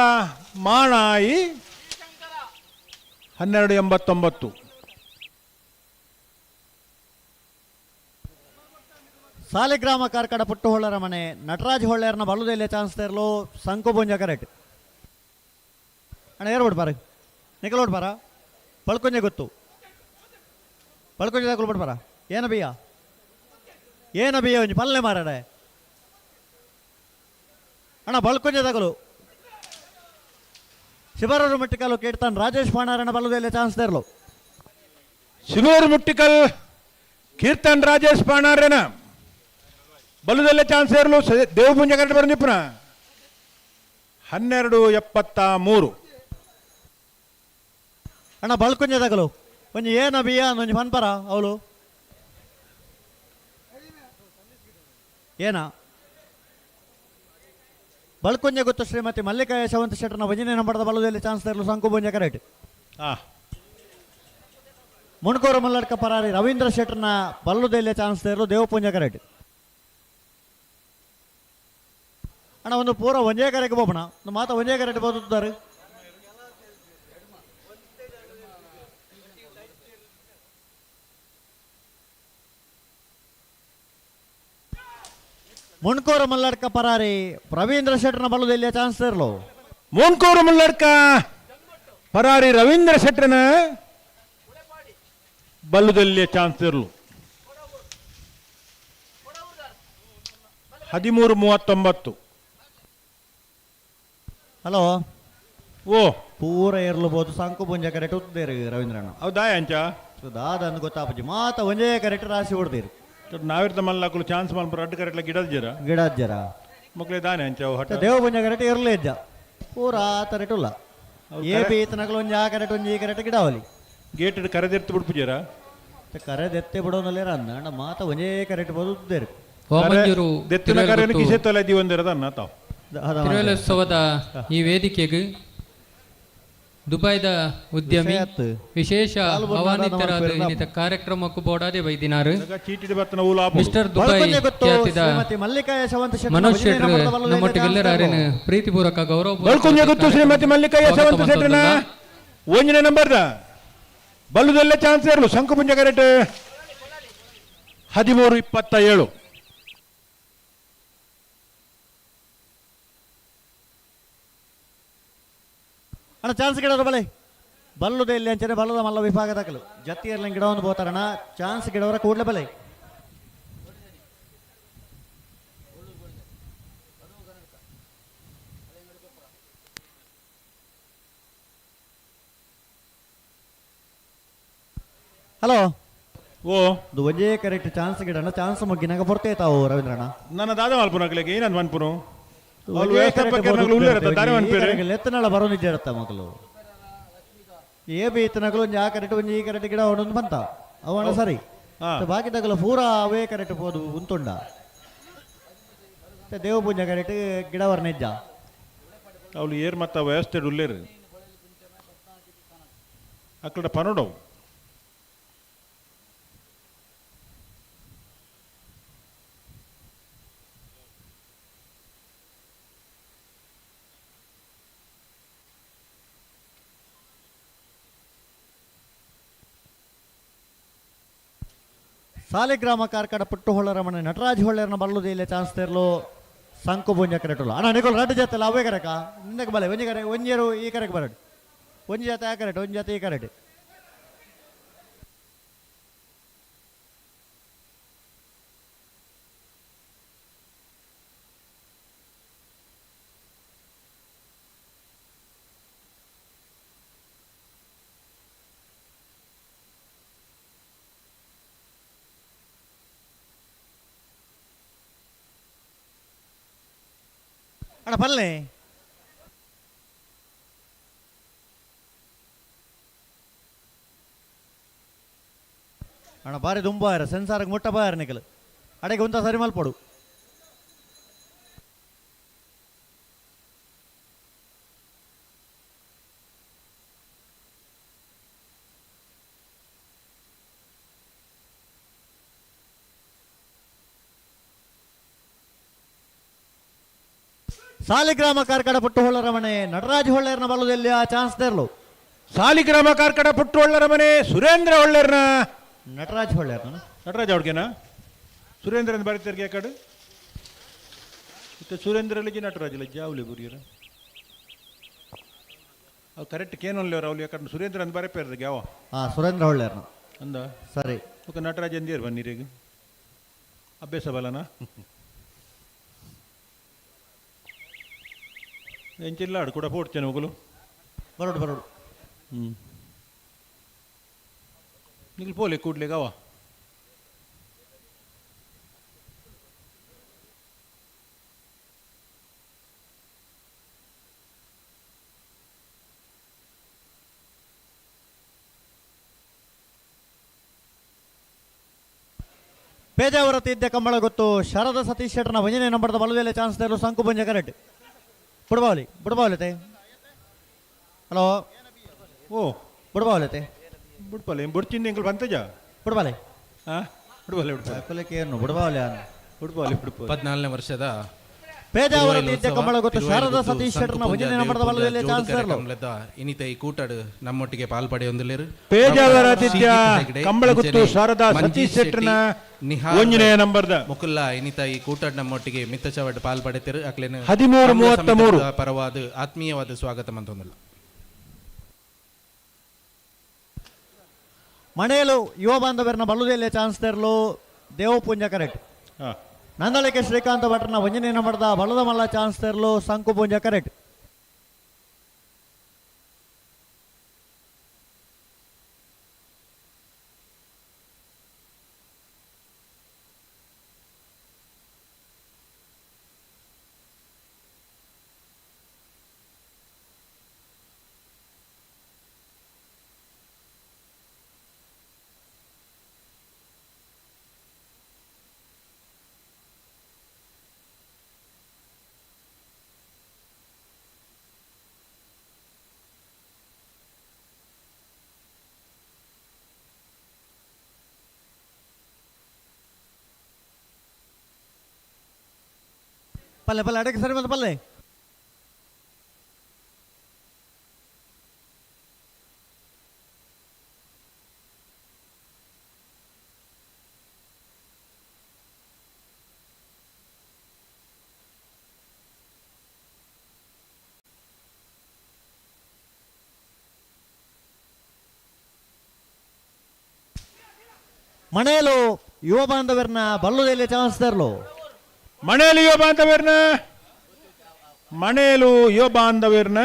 ಮಾಣಾಯಿ 12:89. ಸಾಲಿಗ್ರಾಮ ಕಾರ್ಕಡ ಪುಟ್ಟುಹೊಳ್ಳರ ಮನೆ ನಟರಾಜ್ ಹೊಳ್ಳೆಯರ್ನ ಬಲ್ಲದಲ್ಲಿ ಚಾನ್ಸ್ ತರಲು ಸಂಕುಬುಂಜ ಕರೆಕ್ಟ್. ಅಣ್ಣ ಏರ್ ಬಿಡ್ಬಾರ ನಿಖಲ್ ಬಾರ ಪಳ್ಕೊಂಜೆ ಗೊತ್ತು ಪಳ್ಕೊಂಜೆ ದಾಕುಲು ಬಿಡ್ಬಾರ ಏನ ಬಿಯ್ಯ ಏನ ಬಿಯ್ಯ ಒಂಜಿ ಪಲ್ಲೆ ಮಾರಡೆ ಅಣ್ಣ ಬಳ್ಕೊಂಜೆ ತಗಲು. ಶಿವರೂರು ಮುಟ್ಟಿಕಲ್ಲು ಕೀರ್ತನ್ ರಾಜೇಶ್ ಪಾಣಾರಣ್ಣ ಬಲ್ಲದಲ್ಲಿ ಚಾನ್ಸ್ ತರಲು. ಶಿವರೂರು ಮುಟ್ಟಿಕಲ್ ಕೀರ್ತನ್ ರಾಜೇಶ್ ಪಾಣಾರಣ್ಣ ಬಲ್ಲದಲ್ಲೇ ಚಾನ್ಸ್ ಇರಲು ದೇವಪುಂಜ ಕರೆಕ್ಟ್ ಬಂದಿಪ್ಪನ 12:73. ಅಣ್ಣ ಬಳ್ಕೊಂಜೆ ತಗಲು ಒಂಜಿ ಏನ ಬಿಯ್ಯ ಒಂಜಿ ಪನ್ಪರ ಅವಳು ಏನ ಬಳ್ಕೊಂಜೆ ಗೊತ್ತು ಶ್ರೀಮತಿ ಮಲ್ಲಿಕಾ ಯಶವಂತ ಶೆಟ್ಟರ್ನ ಭಜನೆ ನಂಬರ್ದ ಬಲ್ಲದಲ್ಲಿ ಚಾನ್ಸ್ ತರಲು ಸಂಕು ಬುಂಜ ಕರೆಕ್ಟ್. ಮುಣ್ಕೋರು ಮಲ್ಲಡ್ಕ ಪರಾರಿ ರವೀಂದ್ರ ಶೆಟ್ಟರ್ನ ಬಲ್ಲುದಲ್ಲೇ ಚಾನ್ಸ್ ತರಲು ದೇವಪುಂಜ ಕರೆಕ್ಟ್. ಅಣ್ಣ ಒಂದು ಪೂರ ಒಂದೇ ಕರೆಗೆ ಬೋಪಣ ಒಂದು ಮಾತ ಒಂದೇ ಕರೆಕ್ಟ್ ಬೋದುತ್ತಾರೆ. ಮುಣ್ಕೋರು ಮಲ್ಲಡ್ಕ ಪರಾರಿ ರವೀಂದ್ರ ಶೆಟ್ಟರ್ನ ಬಲ್ಲದಲ್ಲಿ ಚಾನ್ಸ್ ಇರಲು. ಮುಣ್ಕೋರು ಮಲ್ಲಡ್ಕ ಪರಾರಿ ರವೀಂದ್ರ ಶೆಟ್ಟರ್ನ ಬಲ್ಲದಲ್ಲಿ ಚಾನ್ಸ್ ಇರಲು. 13:39. ಹಲೋ ಓ ಪೂರ ಇರ್ಲಬಹುದು ಸಂಕು ಪುಂಜ ಕರೆಕ್ಟ್ ಉದ್ದೇರಿ ರವೀಂದ್ರಣ್ಣ. ಹೌದಾ ಅಂಚ ದಾದ ಅಂದ್ ಗೊತ್ತಾಪಜಿ ಮಾತ ಒಂದೇ ಕರೆಕ್ಟ್ ರಾಶಿ ಹೊಡ್ದಿರಿ. ನಾವಿರ್ತ ಮಲ್ಲಾಕುಲು ಚಾನ್ಸ್ ಮಲ್ಪ ರಡ್ಡು ಕರೆಕ್ಟ್ ಗಿಡದ ಗಿಡಜ್ಜರ ಮಕ್ಕಳೇ ದಾನೆ ಅಂಚ ಹಠ ದೇವ ಪುಂಜ ಕರೆಕ್ಟ್ ಇರ್ಲೇ ಇದ್ದ ಪೂರ ಆತ ರೇಟ್ ಉಲ್ಲ ಎ ಪಿ ಈತನಗಳು ಒಂಜಿ ಆ ಕರೆಕ್ಟ್ ಒಂಜಿ ಈ ಕರೆಕ್ಟ್ ಗಿಡಾವಲಿ ಗೇಟ್ ಕರೆದೆತ್ತು ಬಿಡ್ಪುಜರ ಕರೆದೆತ್ತೆ ಬಿಡೋನಲ್ಲೇ ಅಂದ ಅಣ್ಣ ಮಾತ ಒಂದೇ ಕರೆಕ್ಟ್ ಬೋದುದ್ದೇರು. ವಾಮಂಜೂರು ದೆತ್ತಿನ ಕರೆಯನ್ನು ಕಿಸೆ ತೊಲೆ ದಿವಂದಿರದ ಅನ್ನ ತಾವು. ತಿರುವಲೋತ್ಸವದ ಈ ವೇದಿಕೆಗೆ ದುಬೈದ ಉದ್ಯಮಿ ವಿಶೇಷ ಆಹ್ವಾನಿತರಾದ ಇನ್ನಿತ ಕಾರ್ಯಕ್ರಮಕ್ಕೂ ಬೋಡಾದೆ ಬೈದಿನಾರು ಮಿಸ್ಟರ್ ದುಬೈ ಖ್ಯಾತಿದ ಮನೋಜ್ ಶೆಟ್ಟರ್ ನಮ್ಮೊಟ್ಟಿಗೆಲ್ಲರ ಅರಿನ ಪ್ರೀತಿಪೂರ್ವಕ ಗೌರವ ಗೊತ್ತು ಶ್ರೀಮತಿ ಮಲ್ಲಿಕಾ ಯಶವಂತ ಶೆಟ್ಟರ್ನ ಒಂದನೇ ನಂಬರ್ದ ಬಲ್ಲದಲ್ಲೇ ಚಾನ್ಸ್ ಇರಲು ಶಂಕುಪುಂಜ ಕರೆಕ್ಟ್ 13:27. ಅಣ್ಣ ಚಾನ್ಸ್ ಗಿಡದ ಬಲೆ ಬಲ್ಲುದೇ ಇಲ್ಲಿ ಅಂಚನೆ ಬಲ್ಲದ ಮಲ್ಲ ವಿಭಾಗ ದಾಖಲು ಜತ್ತಿಯರ್ಲಿಂಗ್ ಗಿಡವನ್ನು ಬೋತಾರಣ ಚಾನ್ಸ್ ಗಿಡವರ ಕೂಡಲೇ ಬಲೆ. ಹಲೋ ಓ ಇದು ಒಂದೇ ಕರೆಕ್ಟ್ ಚಾನ್ಸ್ ಗಿಡಣ್ಣ ಚಾನ್ಸ್ ಮುಗ್ಗಿನಾಗ ಬರ್ತೇ ತಾವು ರವೀಂದ್ರಣ್ಣ. ನನ್ನ ದಾದ ಮಲ್ಪುನಕ್ಲೆಗೆ ಏನಂದ್ ಮನ್ಪುನು ಎತ್ತನಾಳ ಬರೋ ನಿಜ ಇರತ್ತ ಮಕ್ಕಳು ಏ ಬಿ ಇತ್ತನಗಳು ಒಂಜಿ ಆ ಕರೆಕ್ಟ್ ಒಂಜಿ ಈ ಕರೆಕ್ಟ್ ಗಿಡ ಒಂದೊಂದು ಬಂತ ಅವಣ ಸರಿ ಬಾಕಿ ತಗಲ ಪೂರ ಅವೇ ಕರೆಕ್ಟ್ ಪೋದು ಉಂತುಂಡ ದೇವಪೂಜೆ ಕರೆಕ್ಟ್ ಗಿಡ ವರ್ಣಿಜ್ಜ ಅವಳು ಏರ್ ಮತ್ತ ವ್ಯವಸ್ಥೆ ಉಲ್ಲೇರು ಅಕ್ಕಡ ಪನೋಡವು. ಸಾಲಿಗ್ರಾಮ ಕಾರ್ಕಡ ಪುಟ್ಟುಹೊಳ್ಳರಮಣೆ ನಟರಾಜ್ ಹೊಳ್ಳೆರನ ಬಲ್ಲುದಿಲ್ಲ ಚಾನ್ಸ್ ತೇರ್ಲು ಸಂಕು ಪೂಂಜ ಕರೆಟುಲ್ಲ. ಅಣ್ಣ ನಿಕೋಲ್ ರಡ್ಡು ಜೊತೆಲ್ಲ ಅವೇ ಕರೆಕ ನಿಂದಕ್ಕೆ ಬಲೆ ಒಂಜಿ ಕರೆ ಒಂಜೇರು ಈ ಕರೆಕ್ ಬರಡು ಒಂಜಿ ಜಾತೆ ಆ ಕರೆಟ್ ಒಂಜಿ ಜಾತೆ ಈ ಕರೆಟ್. ಅಣ್ಣ ಪಲ್ಲೆ ಅಣ್ಣ ಬಾರಿ ದುಂಬಾರ ಸೆನ್ಸಾರ್ಗೆ ಮುಟ್ಟ ಬಾರ ನಿಕಲ್ ಅಡೆಗೆ ಒಂತ ಸರಿ ಮಲ್ಪಡು. ಸಾಲಿಗ್ರಾಮ ಕಾರ್ಕಡ ಪುಟ್ಟುಹೊಳ್ಳರ ಮನೆ ನಟರಾಜ್ ಹೊಳ್ಳೆರ್ನ ಬಲದಲ್ಲಿ ಆ ಚಾನ್ಸ್ ತೆರಲು. ಸಾಲಿಗ್ರಾಮ ಕಾರ್ಕಡ ಪುಟ್ಟುಹೊಳ್ಳರ ಮನೆ ಸುರೇಂದ್ರ ಹೊಳ್ಳೆರ್ನ ನಟರಾಜ್ ಹೊಳ್ಳೆರ್ನ ನಟರಾಜ್ ಅವ್ರಿಗೆನಾ ಸುರೇಂದ್ರ ಬರೀತಾರೆ ಕಡೆ ಇತ್ತ ಸುರೇಂದ್ರ ಲಜ್ಜಿ ನಟರಾಜ್ ಲಜ್ಜಿ ಅವಲಿ ಬುರಿಯರ ಅವು ಕರೆಕ್ಟ್ ಕೇನೊಲ್ಲೇವ್ರ ಅವ್ಲಿ ಯಾಕಂದ್ರೆ ಸುರೇಂದ್ರ ಅಂದ್ ಬರೇ ಪೇರ್ದಗೆ ಯಾವ ಹಾಂ ಸುರೇಂದ್ರ ಹೊಳ್ಳೆರ್ನ ಅಂದ ಸರಿ ಓಕೆ ನಟರಾಜ್ ಅಂದಿರ್ ಬನ್ನಿರಿಗೆ ಅಭ್ಯಾಸ ಬಲನಾ ಎಂಚಿಲ್ಲ ಆಡು ಕೂಡ ಪೋಡ್ತೇನೆ ಹೋಗಲು ಬರೋಡು ಬರೋಡು. ಹ್ಞೂ ನಿಲ್ ಪೋಲೆ ಕೂಡ್ಲೆ ಗಾವ ಪೇಜಾವರ ತೀದ್ಯ ಕಂಬಳ ಗೊತ್ತು ಶಾರದಾ ಸತೀಶ್ ಶೆಟ್ಟರ್ನ ಭಜನೆ ನಂಬರ್ದ ಬಲದಲ್ಲಿ ಚಾನ್ಸ್ ತರಲು ಸಂಕು ಪುಂಜ ಕರೆಕ್ಟ್. ಬುಡಬಾವಲಿ ಬುಡಬಾವಲಿತೆ ಹಲೋ ಓ ಬುಡಬಾವಲಿತೆ ಬುಡ್ಪಾಲೆ ಬುಡ್ಚಿಂದ ಎಂಕಲ್ ಬಂತಜ ಬುಡಬಾಲೆ ಹಾಂ ಬುಡ್ಬಾಲೆ ಬುಡ್ಬಾಲೆ ಕುಲಕ್ಕೆ ಏನು ಬುಡಬಾವಲೆ ಬುಡ್ಬಾಲೆ ಬುಡ್ಬಾಲೆ. 14ನೇ ವರ್ಷದ ಪೇಜಾವರ ತೀದ್ಯ ಕಂಬಳ ಗೊತ್ತು ಶಾರದಾ ಸತೀಶ್ ಶೆಟ್ಟರ್ನ ಭಜನೆ ನಂಬರ್ದ ಬಲದಲ್ಲಿ ಚಾನ್ಸ್ ತರಲು ಇನ್ನಿತ ಈ ಕೂಟಡು ನಮ್ಮೊಟ್ಟಿಗೆ ಪಾಲ್ಪಡೆಯೊಂದುಲ್ಲೇರು. ಪೇಜಾವರ ಆತಿಥ್ಯ ಕಂಬಳಗುತ್ತು ಶಾರದಾ ಸತೀಶ್ ಶೆಟ್ಟರ್ನ ಒಂಜನೇ ನಂಬರ್ದ ಮುಕುಲ್ಲ ಇನ್ನಿತ ಈ ಕೂಟಡ್ ನಮ್ಮೊಟ್ಟಿಗೆ ಮಿತ್ತಚವಡ್ ಪಾಲ್ಪಡೆತಿರು ಅಕ್ಲೇನು 13-33 ಪರವಾದ ಆತ್ಮೀಯವಾದ ಸ್ವಾಗತ ಮಂತೊಂದಿಲ್ಲ. ಮನೆಯಲು ಯುವ ಬಾಂಧವರನ್ನ ಬಲ್ಲುದೆಲ್ಲ ಚಾನ್ಸ್ ತರಲು ದೇವಪುಂಜ ಕರೆಕ್ಟ್. ನಂದಳಿಕೆ ಶ್ರೀಕಾಂತ ಭಟ್ರನ ಒಂಜನೇ ನಂಬರ್ದ ಬಲದ ಮಲ್ಲ ಚಾನ್ಸ್ ತರಲು ಸಂಕು ಪುಂಜ ಕರೆಕ್ಟ್. ಪಲ್ಲೆ ಪಲ್ಲೆ ಅಡಕ್ಕೆ ಸರಿ ಬಂದ ಪಲ್ಲೆ. ಮನೆಯಲು ಯುವ ಬಾಂಧವರನ್ನ ಬಲ್ಲುದೆಲ್ಲಿ ಚಾನ್ಸ್ ತರಲು. ಮನೆಯಲ್ಲಿ ಯುವ ಬಾಂಧವರನ್ನ ಮನೆಯಲು ಯುವ ಬಾಂಧವರನ್ನ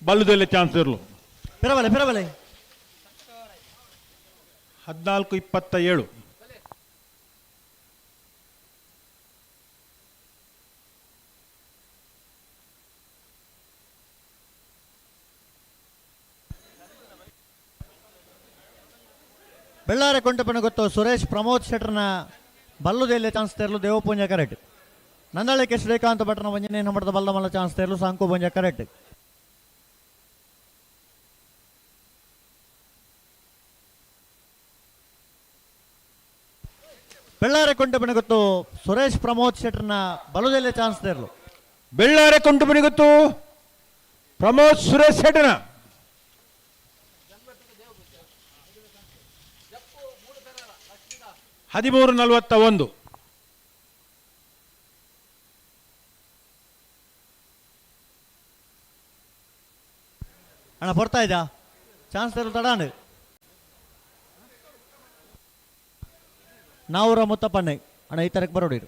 ಬಲ್ಲುದೆಲ್ಲಿ ಚಾನ್ಸ್ ಇರಲು. ಪಿರಬಲೆ ಪಿರಬಲೆ 14-27. ಬೆಳ್ಳಾರೆ ಕೊಂಟಪನ ಗೊತ್ತು ಸುರೇಶ್ ಪ್ರಮೋದ್ ಶೆಟ್ಟರ್ನ ಬಲ್ಲುದೆಲ್ಲಿ ಚಾನ್ಸ್ ತೇರ್ಲು ದೇವಪೂಂಜ ಕರೆಕ್ಟ್. ನಂದಳಿಕೆ ಶ್ರೀಕಾಂತ ಭಟ್ರನ ವಂಜನೆ ನಂಬರ್ದ ಬಲ್ಲ ಮಲ್ಲ ಚಾನ್ಸ್ ತೇರ್ಲು ಸಂಕು ಪೂಂಜ ಕರೆಕ್ಟ್. ಬೆಳ್ಳಾರೆ ಕೊಂಟಪನ ಗೊತ್ತು ಸುರೇಶ್ ಪ್ರಮೋದ್ ಶೆಟ್ಟರ್ನ ಬಲುದೆಲ್ಲಿ ಚಾನ್ಸ್ ತೇರ್ಲು. ಬೆಳ್ಳಾರೆ ಕೊಂಟಪನ ಗೊತ್ತು ಪ್ರಮೋದ್ ಸುರೇಶ್ ಶೆಟ್ಟರ್ನ 13:41. ಅಣ್ಣ ಬರ್ತಾ ಇದ್ದ ಚಾನ್ಸ್ ತರಲು ತಡಾಂಡ್ ನಾವೂರ ಮುತ್ತಪ್ಪಣ್ಣೆ ಅಣ್ಣ ಈ ತರಕ್ಕೆ ಬರೋಡಿರು.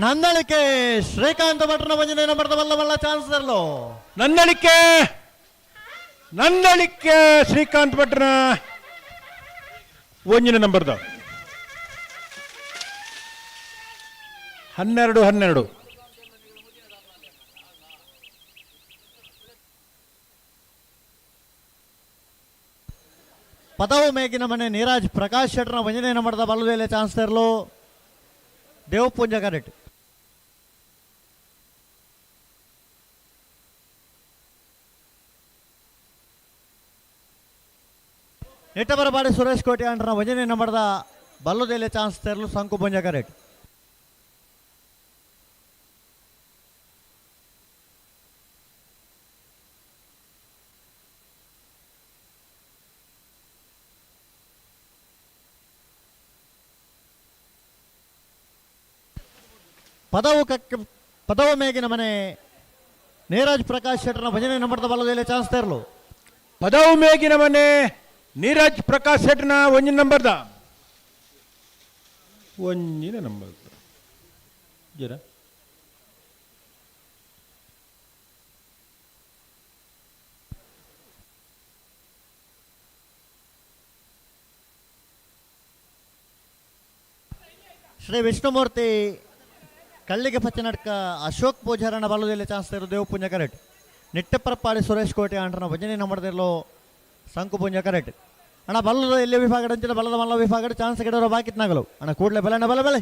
ನಂದಳಿಕೆ ಶ್ರೀಕಾಂತ ಭಟ್ರನ ವಂಜನೆ ನಂಬರ್ದ ಬಲ್ಲ ಬಲ್ಲ ಚಾನ್ಸ್ ತರಲು. ನಂದಳಿಕೆ ನಂದಳಿಕೆ ಶ್ರೀಕಾಂತ್ ಭಟ್ರನ ಒಂಜಿನ ನಂಬರ್ದ 12 12. ಪದವು ಮೇಗಿನ ಮನೆ ನೀರಾಜ್ ಪ್ರಕಾಶ್ ಶೆಟ್ಟರ್ನ ವಂಜನೆ ನಂಬರ್ದ ಬಲ್ಲದೇಲೆ ಚಾನ್ಸ್ ತರಲು ದೇವಪೂಂಜ ಕರೆಕ್ಟ್. ನೆಟ್ಟಬರಪಾಡಿ ಸುರೇಶ್ ಕೋಟಿ ಅಂಡ್ರನ ವಂಜನೆ ನಂಬರ್ದ ಬಲ್ಲದೇಲೆ ಚಾನ್ಸ್ ತರಲು ಸಂಕು ಪುಂಜ ಕರೆಕ್ಟ್. ಪದವು ಕಕ್ಕ ಪದವು ಮೇಗಿನ ಮನೆ ನೀರಾಜ್ ಪ್ರಕಾಶ್ ಶೆಟ್ಟರ್ನ ಭಜನೆ ನಂಬರ್ದ ಬಲ್ಲದೇಲೆ ಚಾನ್ಸ್ ತರಲು. ಪದವು ಮೇಗಿನ ಮನೆ ನೀರಜ್ ಪ್ರಕಾಶ್ ಶೆಟ್ಟರ್ನ ಒಂಜಿನ ನಂಬರ್ದ ಒಂಜಿನ ನಂಬರ್ ಜರ ಶ್ರೀ ವಿಷ್ಣುಮೂರ್ತಿ ಕಳ್ಳಿಗೆ ಪಚ್ಚನಡ್ಕ ಅಶೋಕ್ ಪೂಜಾರನ ಬಲ್ಲದಲ್ಲಿ ಚಾನ್ಸ್ ತರೋ ದೇವಪುಂಜ ಕರೆಕ್ಟ್. ನಿಟ್ಟೆಪರಪಾಡಿ ಸುರೇಶ್ ಕೋಟೆ ಅಂಡ್ರನ ಭಜನೆ ನಂಬರ್ದಿರಲು ಸಂಕು ಪುಂಜ ಕರೆಕ್ಟ್. ಅಣ್ಣ ಬಲ್ಲದ ಎಲ್ಲಿ ವಿಭಾಗ ಅಂಚಿನ ಬಲ್ಲದ ಮಲ್ಲ ವಿಭಾಗ ಚಾನ್ಸ್ ಗಿಡರೋ ಬಾಕಿತ್ ನಾಗಲು ಅಣ್ಣ ಕೂಡಲೇ ಬಲೆ ಅಣ್ಣ ಬಲೆ ಬಲೆ.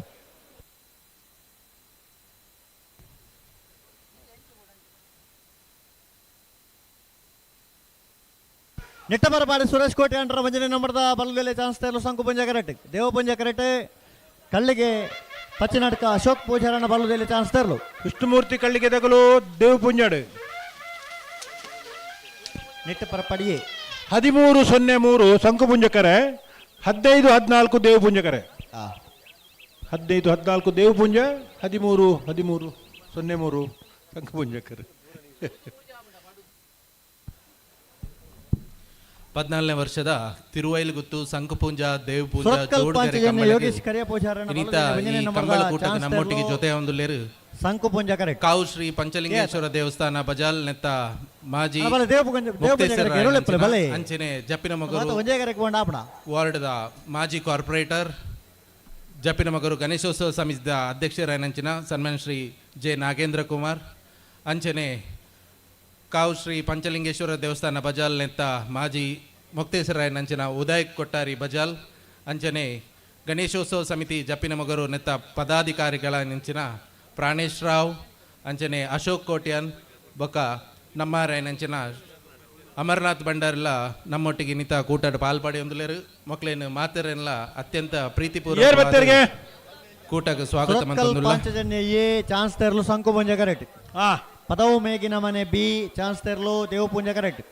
ನಿಟ್ಟಬರಪಾಡಿ ಸುರೇಶ್ ಕೋಟೆ ಅಂಡ್ರ ಭಜನೆ ನಂಬರ್ದ ಬಲ್ಲದಲ್ಲಿ ಚಾನ್ಸ್ ತರಲು ಸಂಕು Punja correct. ದೇವಪುಂಜ correct. ಕಳ್ಳಿಗೆ ಪಚ್ಚನಾಟಕ Ashok ಪೂಜಾರನ ಬಲ್ಲದಲ್ಲಿ chance ತರಲು. ವಿಷ್ಣುಮೂರ್ತಿ ಕಳ್ಳಿಗೆ ತಗಲು ದೇವಪುಂಜಾಡು. ನಿಟ್ಟಪರಪಾಡಿಯೇ 13:03 ಸಂಕುಪುಂಜಕರೆ, 15 14 ದೇವಪುಂಜಕರೆ. 15 14 ದೇವಪುಂಜ, 13 13 03 ಸಂಕುಪುಂಜಕರೆ. 14ನೇ ವರ್ಷದ ತಿರುವೈಲುಗುತ್ತು ಸಂಕುಪುಂಜ ದೇವಪೂಂಜ ಸುರತ್ಕಲ್ ಜೋಡುಗೆರೆ ಪಾಂಚಜನ್ಯ ಕಂಬಳಕ್ಕೆ ಯೋಗೇಶ್ ಕರಿಯ ಪೂಜಾರನ ಇನ್ನಿತ ಬಲದ ಈ ನಂಬರ್ದ ಕಂಬಳ ಕೂಟಕ್ಕೆ ಚಾನ್ಸ್ ನಮ್ಮೊಟ್ಟಿಗೆ ತರಲು ಜೊತೆ ಹೊಂದುಲ್ಲೇರು ಸಂಕುಪುಂಜ ಕರೆಕ್ಟ್. ಕಾವು ಶ್ರೀ ಪಂಚಲಿಂಗೇಶ್ವರ ದೇವಸ್ಥಾನ ಬಜಾಲ್ ನೆತ್ತ ಮಾಜಿ ಅಲ್ಲ, ಬಲೆ ದೇವಪುಂಜ- ದೇವಪುಂಜ ಮುಕ್ತೇಶ್ವರ ಕರೆಕ್ಟ್, ಎರಳೆಪ್ಪಲೆ, ಬಲೆ. ಅಂಚನೆ ಜಪ್ಪಿನ ಮಗರು ಮಾತ ಒಂಜೇ ಕರೆಕ್ಟ್ ಬೋಂಡ ಆಪಣ. ವಾರ್ಡ್ದ ಮಾಜಿ ಕಾರ್ಪೊರೇಟರ್ ಜಪ್ಪಿನ ಮಗರು ಗಣೇಶೋತ್ಸವ ಸಮಿತಿದ ಅಧ್ಯಕ್ಷರಾಯನಂಚಿನ ಸನ್ಮಾನ್ ಶ್ರೀ ಜೆ ನಾಗೇಂದ್ರ ಕುಮಾರ್, ಅಂಚನೆ ಕಾವು ಶ್ರೀ ಪಂಚಲಿಂಗೇಶ್ವರ ದೇವಸ್ಥಾನ ಬಜಾಲ್ ನೆತ್ತ ಮಾಜಿ ಮುಕ್ತೇಶ್ವರಾಯನಂಚಿನ ಉದಯ್ ಕೊಟ್ಟಾರಿ ಬಜಾಲ್, ಅಂಚನೆ ಗಣೇಶೋತ್ಸವ ಸಮಿತಿ ಜಪ್ಪಿನ ಮಗರು ನೆತ್ತ ಪದಾಧಿಕಾರಿಗಳ ನೆಂಚಿನ ಪ್ರಾಣೇಶ್ ರಾವ್, ಅಂಚನೆ ಅಶೋಕ್ ಕೋಟ್ಯಾನ್ ಬೊಕ್ಕ ನಮ್ಮಾರಾಯನಂಚಿನ ಅಮರನಾಥ್ ಭಂಡಾರ್ಲ ನಮ್ಮೊಟ್ಟಿಗೆ ನಿತ ಕೂಟಾಟ ಪಾಲ್ಪಾಡಿ ಹೊಂದಲೇರು ಮಕ್ಕಳೇನು ಮಾತೆರೆಲ್ಲ ಅತ್ಯಂತ ಪ್ರೀತಿಪೂರ್ವಕ ಏರ್ ಬತ್ತೇರಿಗೆ? ಕೂಟಕ್ಕೆ ಸ್ವಾಗತ ಸುರತ್ಕಲ್ ಮಂತೊಂದುಲ್ಲ. ಪಾಂಚಜನ್ಯ ಎ ಚಾನ್ಸ್ ತರಲು ಸಂಕುಪುಂಜ ಕರೆಕ್ಟ್. ಪದವು ಮೇಗಿನ ಮನೆ ಬಿ ಚಾನ್ಸ್ ತರಲು ದೇವಪುಂಜ ಕರೆಕ್ಟ್.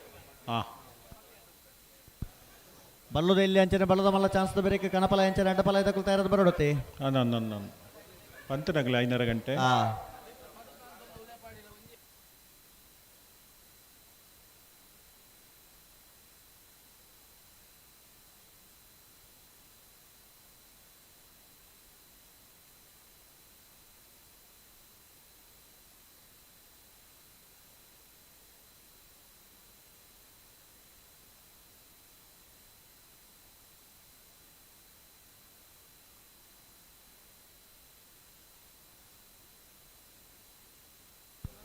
ಬಲ್ಲದ ಇಲ್ಲಿ ಅಂಚನೆ ಬಲ್ಲದ ಮಲ್ಲ ಚಾನ್ಸ್ ಬೇರೆ ಕಣಪಲ ಅಂಚನೆ ಅಡ್ಡಪಲ ಇದಕ್ಕೂ ತಯಾರದ ಬರೋಡುತ್ತೆ. ಪಂತನಗಲ 5:30 ಗಂಟೆ.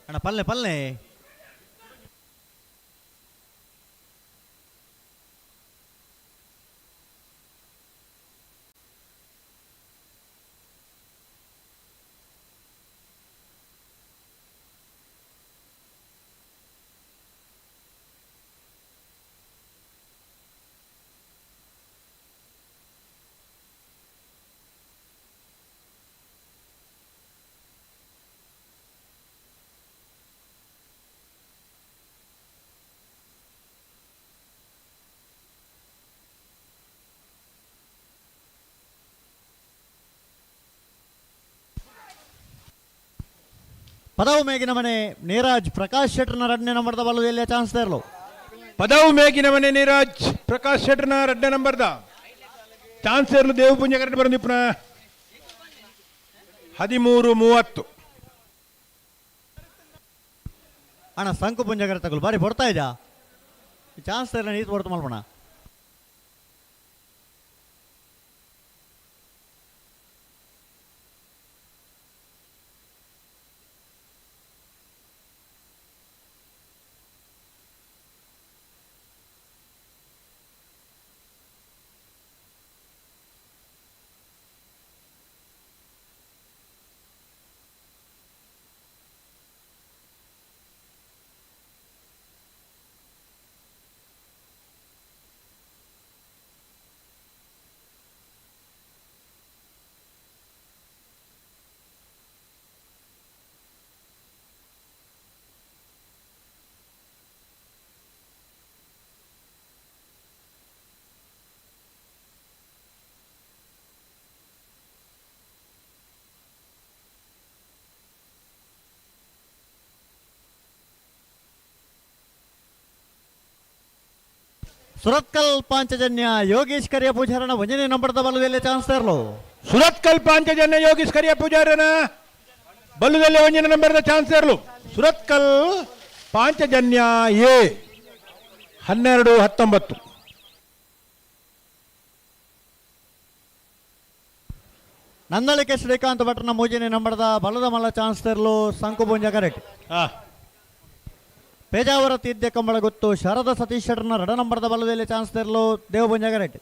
ಅಣ್ಣ ಪಲ್ಲೆ ಪಲ್ಲೆ. ಪದವು ಮೇಗಿನ ಮನೆ ನೀರಾಜ್ ಪ್ರಕಾಶ್ ಶೆಟ್ಟರ್ನ ಎರಡನೇ ನಂಬರ್ದ ಬಲ್ಲದಲ್ಲಿ ಚಾನ್ಸ್ ಇರಲು. ಪದವು ಮೇಗಿನ ಮನೆ ನೀರಾಜ್ ಪ್ರಕಾಶ್ ಶೆಟ್ಟರ್ನ ಎರಡನೇ ನಂಬರ್ದ ಚಾನ್ಸ್ ಇರಲು. ದೇವಪುಂಜ ಕರೆಕ್ಟ್ ಬರೋದು ಪುನಃ 13:30. ಅಣ್ಣ ಸಂಕು ಪುಂಜ ತಗೊಳ್ಳು ಬಾರಿ ಬರ್ತಾ ಇದ್ಯಾ ಚಾನ್ಸ್ ಇರಲ್ಲ ನೀರು ಬರ್ತು ಮಲ್ಪಣ. ಸುರತ್ಕಲ್ ಪಾಂಚಜನ್ಯ ಯೋಗೇಶ್ ಕರಿಯ ಪೂಜಾರನ ಒಂದನೇ ನಂಬರ್ದ ಬಲ್ಲದಲ್ಲಿ ಚಾನ್ಸ್ ಇರಲು. ಸುರತ್ಕಲ್ ಪಾಂಚಜನ್ಯ ಯೋಗೇಶ್ ಕರಿಯ ಪೂಜಾರನ ಬಲ್ಲದಲ್ಲಿ ಒಂದನೇ ನಂಬರ್ದ ಚಾನ್ಸ್ ಇರಲು. ಸುರತ್ಕಲ್ ಪಾಂಚಜನ್ಯ ಎ 12:19. ನಂದಳಿಕೆ ಶ್ರೀಕಾಂತ್ ಭಟ್ರನ ಮೂಜನೇ ನಂಬರ್ದ ಬಲದ ಮಲ್ಲ ಚಾನ್ಸ್ ಇರಲು ಸಂಕುಪುಂಜ ಕರೆಕ್ಟ್. ಪೇಜಾವರ ತೀದ್ಯ ಕಂಬಳ ಗೊತ್ತು ಶಾರದಾ ಸತೀಶ್ ಶೆಟ್ಟರ್ನ ರಡ ನಂಬರ್ದ ಬಲದಲ್ಲಿ ಚಾನ್ಸ್ ಇರಲು ದೇವಪುಂಜ ಕರೆಕ್ಟ್.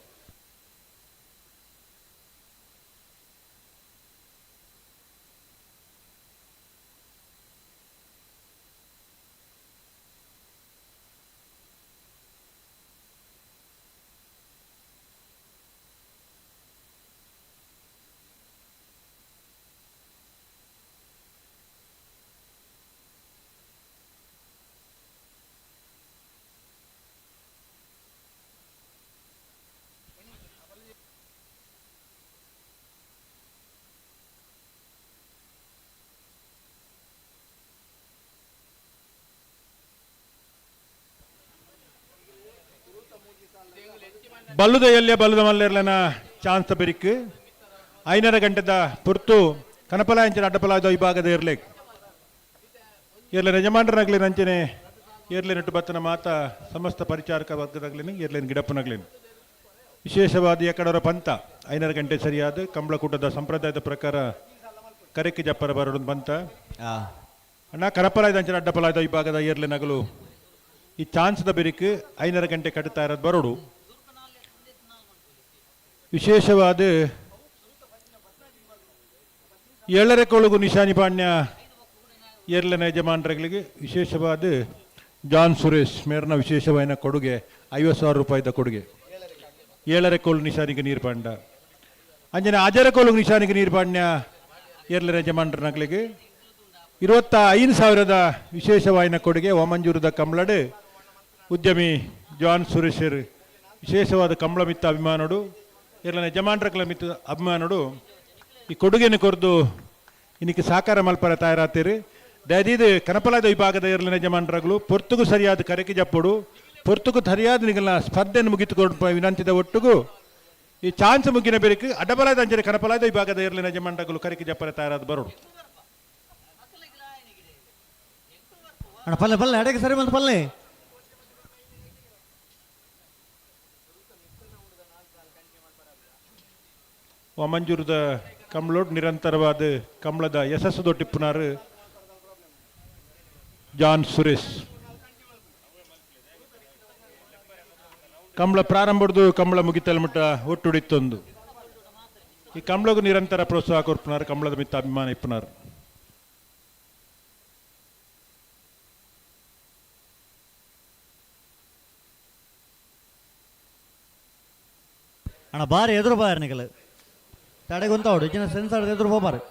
ಬಲ್ಲುದ ಎಲ್ಲಿಯ ಬಲ್ಲುದ ಮಲ್ಲೇರ್ಲನ ಚಾನ್ಸ್ ಬಿರಿಕ್ 5:30 ಗಂಟೆದ ಪುರ್ತು ಕನಪಲ ಅಂಚಿನ ಅಡ್ಡಪಲಾದ ವಿಭಾಗದ ಇರ್ಲೇಕ್ ಏರ್ಲೆ ಯಜಮಾನರಾಗ್ಲಿ ನಂಚನೆ ಏರ್ಲೆ ನಟ್ಟು ಬತ್ತನ ಮಾತ ಸಮಸ್ತ ಪರಿಚಾರಕ ವರ್ಗದಾಗ್ಲಿನ ಏರ್ಲೇನು ಗಿಡಪ್ಪನಾಗ್ಲೇನು ವಿಶೇಷವಾದ ಎಕಡವರ ಪಂತ 5:30 ಗಂಟೆ ಸರಿಯಾದ ಕಂಬಳಕೂಟದ ಸಂಪ್ರದಾಯದ ಪ್ರಕಾರ ಕರೆಕ್ಕೆ ಜಪ್ಪರ ಬರೋದು ಪಂತ ಅಣ್ಣ ಕನಪಲಾಯ್ದ ಅಂಚಿನ ಅಡ್ಡಪಲಾದ ವಿಭಾಗದ ಏರ್ಲೆ ನಗಲು ಈ ಚಾನ್ಸ್ದ ಬಿರಿಕ್ 5:30 ಗಂಟೆ ಕಟ್ಟುತ್ತಾ ಇರೋದು ಬರೋಡು. ವಿಶೇಷವಾದ 7:30 ಕೊಳಗು ನಿಶಾನಿ ಪಾಣ್ಯ ಏರ್ಲನ ಯಜಮಾನರುಗಳಿಗೆ ವಿಶೇಷವಾದ ಜಾನ್ ಸುರೇಶ್ ಮೇರ್ನ ವಿಶೇಷವಾದ ಕೊಡುಗೆ 50,000 ರೂಪಾಯಿದ ಕೊಡುಗೆ. 7:30 ಕೋಲು ನಿಶಾನಿಗೆ ನೀರು ಪಾಂಡ ಅಂಜನೆ 5:30 ಕೋಲು ನಿಶಾನಿಗೆ ನೀರು ಪಾಣ್ಯ ಏರ್ಲನ ಯಜಮಾನರಗಳಿಗೆ 25,000 ವಿಶೇಷವಾಯಿನ ಕೊಡುಗೆ ವಾಮಂಜೂರದ ಕಮಲಡು ಉದ್ಯಮಿ ಜಾನ್ ಸುರೇಶರ್ ವಿಶೇಷವಾದ ಕಂಬಳ ಮಿತ್ತ ಅಭಿಮಾನಡು ಏರ್ಲನ ಯಜಮಾನರ ಮಿತ್ತ ಅಭಿಮಾನಡು ಈ ಕೊಡುಗೆಯನ್ನು ಕೊರದು ಇನ್ನಕ್ಕೆ ಸಾಕಾರ ಮಲ್ಪರ ತಯಾರಾತೀರಿ. ದಯದೀದು ಕನಪಲಾದ ವಿಭಾಗದ ಏರ್ಲನ ಯಜಮಾನರಾಗಲು ಪೊರ್ತುಗು ಸರಿಯಾದ ಕರೆಕೆ ಜಪ್ಪಡು ಪೊರ್ತುಗು ಸರಿಯಾದ ನಿಗಲ ಸ್ಪರ್ಧೆಯನ್ನು ಮುಗಿತುಕೊಂಡು ವಿನಂತಿದ ಒಟ್ಟುಗು ಈ ಚಾನ್ಸ್ ಮುಗಿನ ಬೆರಕು ಅಡ್ಡಬಲಾದ ಅಂಚನೆ ಕನಪಲಾದ ವಿಭಾಗದ ಏರ್ಲನ ಯಜಮಾನರಾಗಲು ಕರೆಕೆ ಜಪ್ಪರ ತಯಾರಾದ ಬರೋಡು. ಅಣ್ಣ ಪಲ್ಲೆ ಪಲ್ಲೆ ಅಡಗೆ ಸರಿ ಬಂತು ಪಲ್ಲೆ. ಮಂಜೂರದ ಕಮ್ಲೋಡ್ ನಿರಂತರವಾದ ಕಮಲದ ಯಶಸ್ಸು ದೊಟ್ಟಿಪ್ಪುನಾರು ಜಾನ್ ಸುರೇಶ್. ಕಂಬಳ ಪ್ರಾರಂಭದ್ದು ಕಂಬಳ ಮುಗಿತಲ್ ಮುಟ್ಟ ಒಟ್ಟುಡಿತ್ತೊಂದು. ಈ ಕಂಬಳಗೂ ನಿರಂತರ ಪ್ರೋತ್ಸಾಹ ಕೊರ್ಪುನಾರ್, ಕಂಬಳದ ಮಿತ್ತ ಅಭಿಮಾನ ಇಪ್ಪುನಾರ್. ಅಣ್ಣ ಬಾರಿ ಎದುರು ಬಾರಿ ನಿಗಲು ತಡೆಗುಂತ ಅವಡು ಇಜ್ಜಿನ ಸೆನ್ಸರ್ ಎದುರು ಹೋಬಾರು.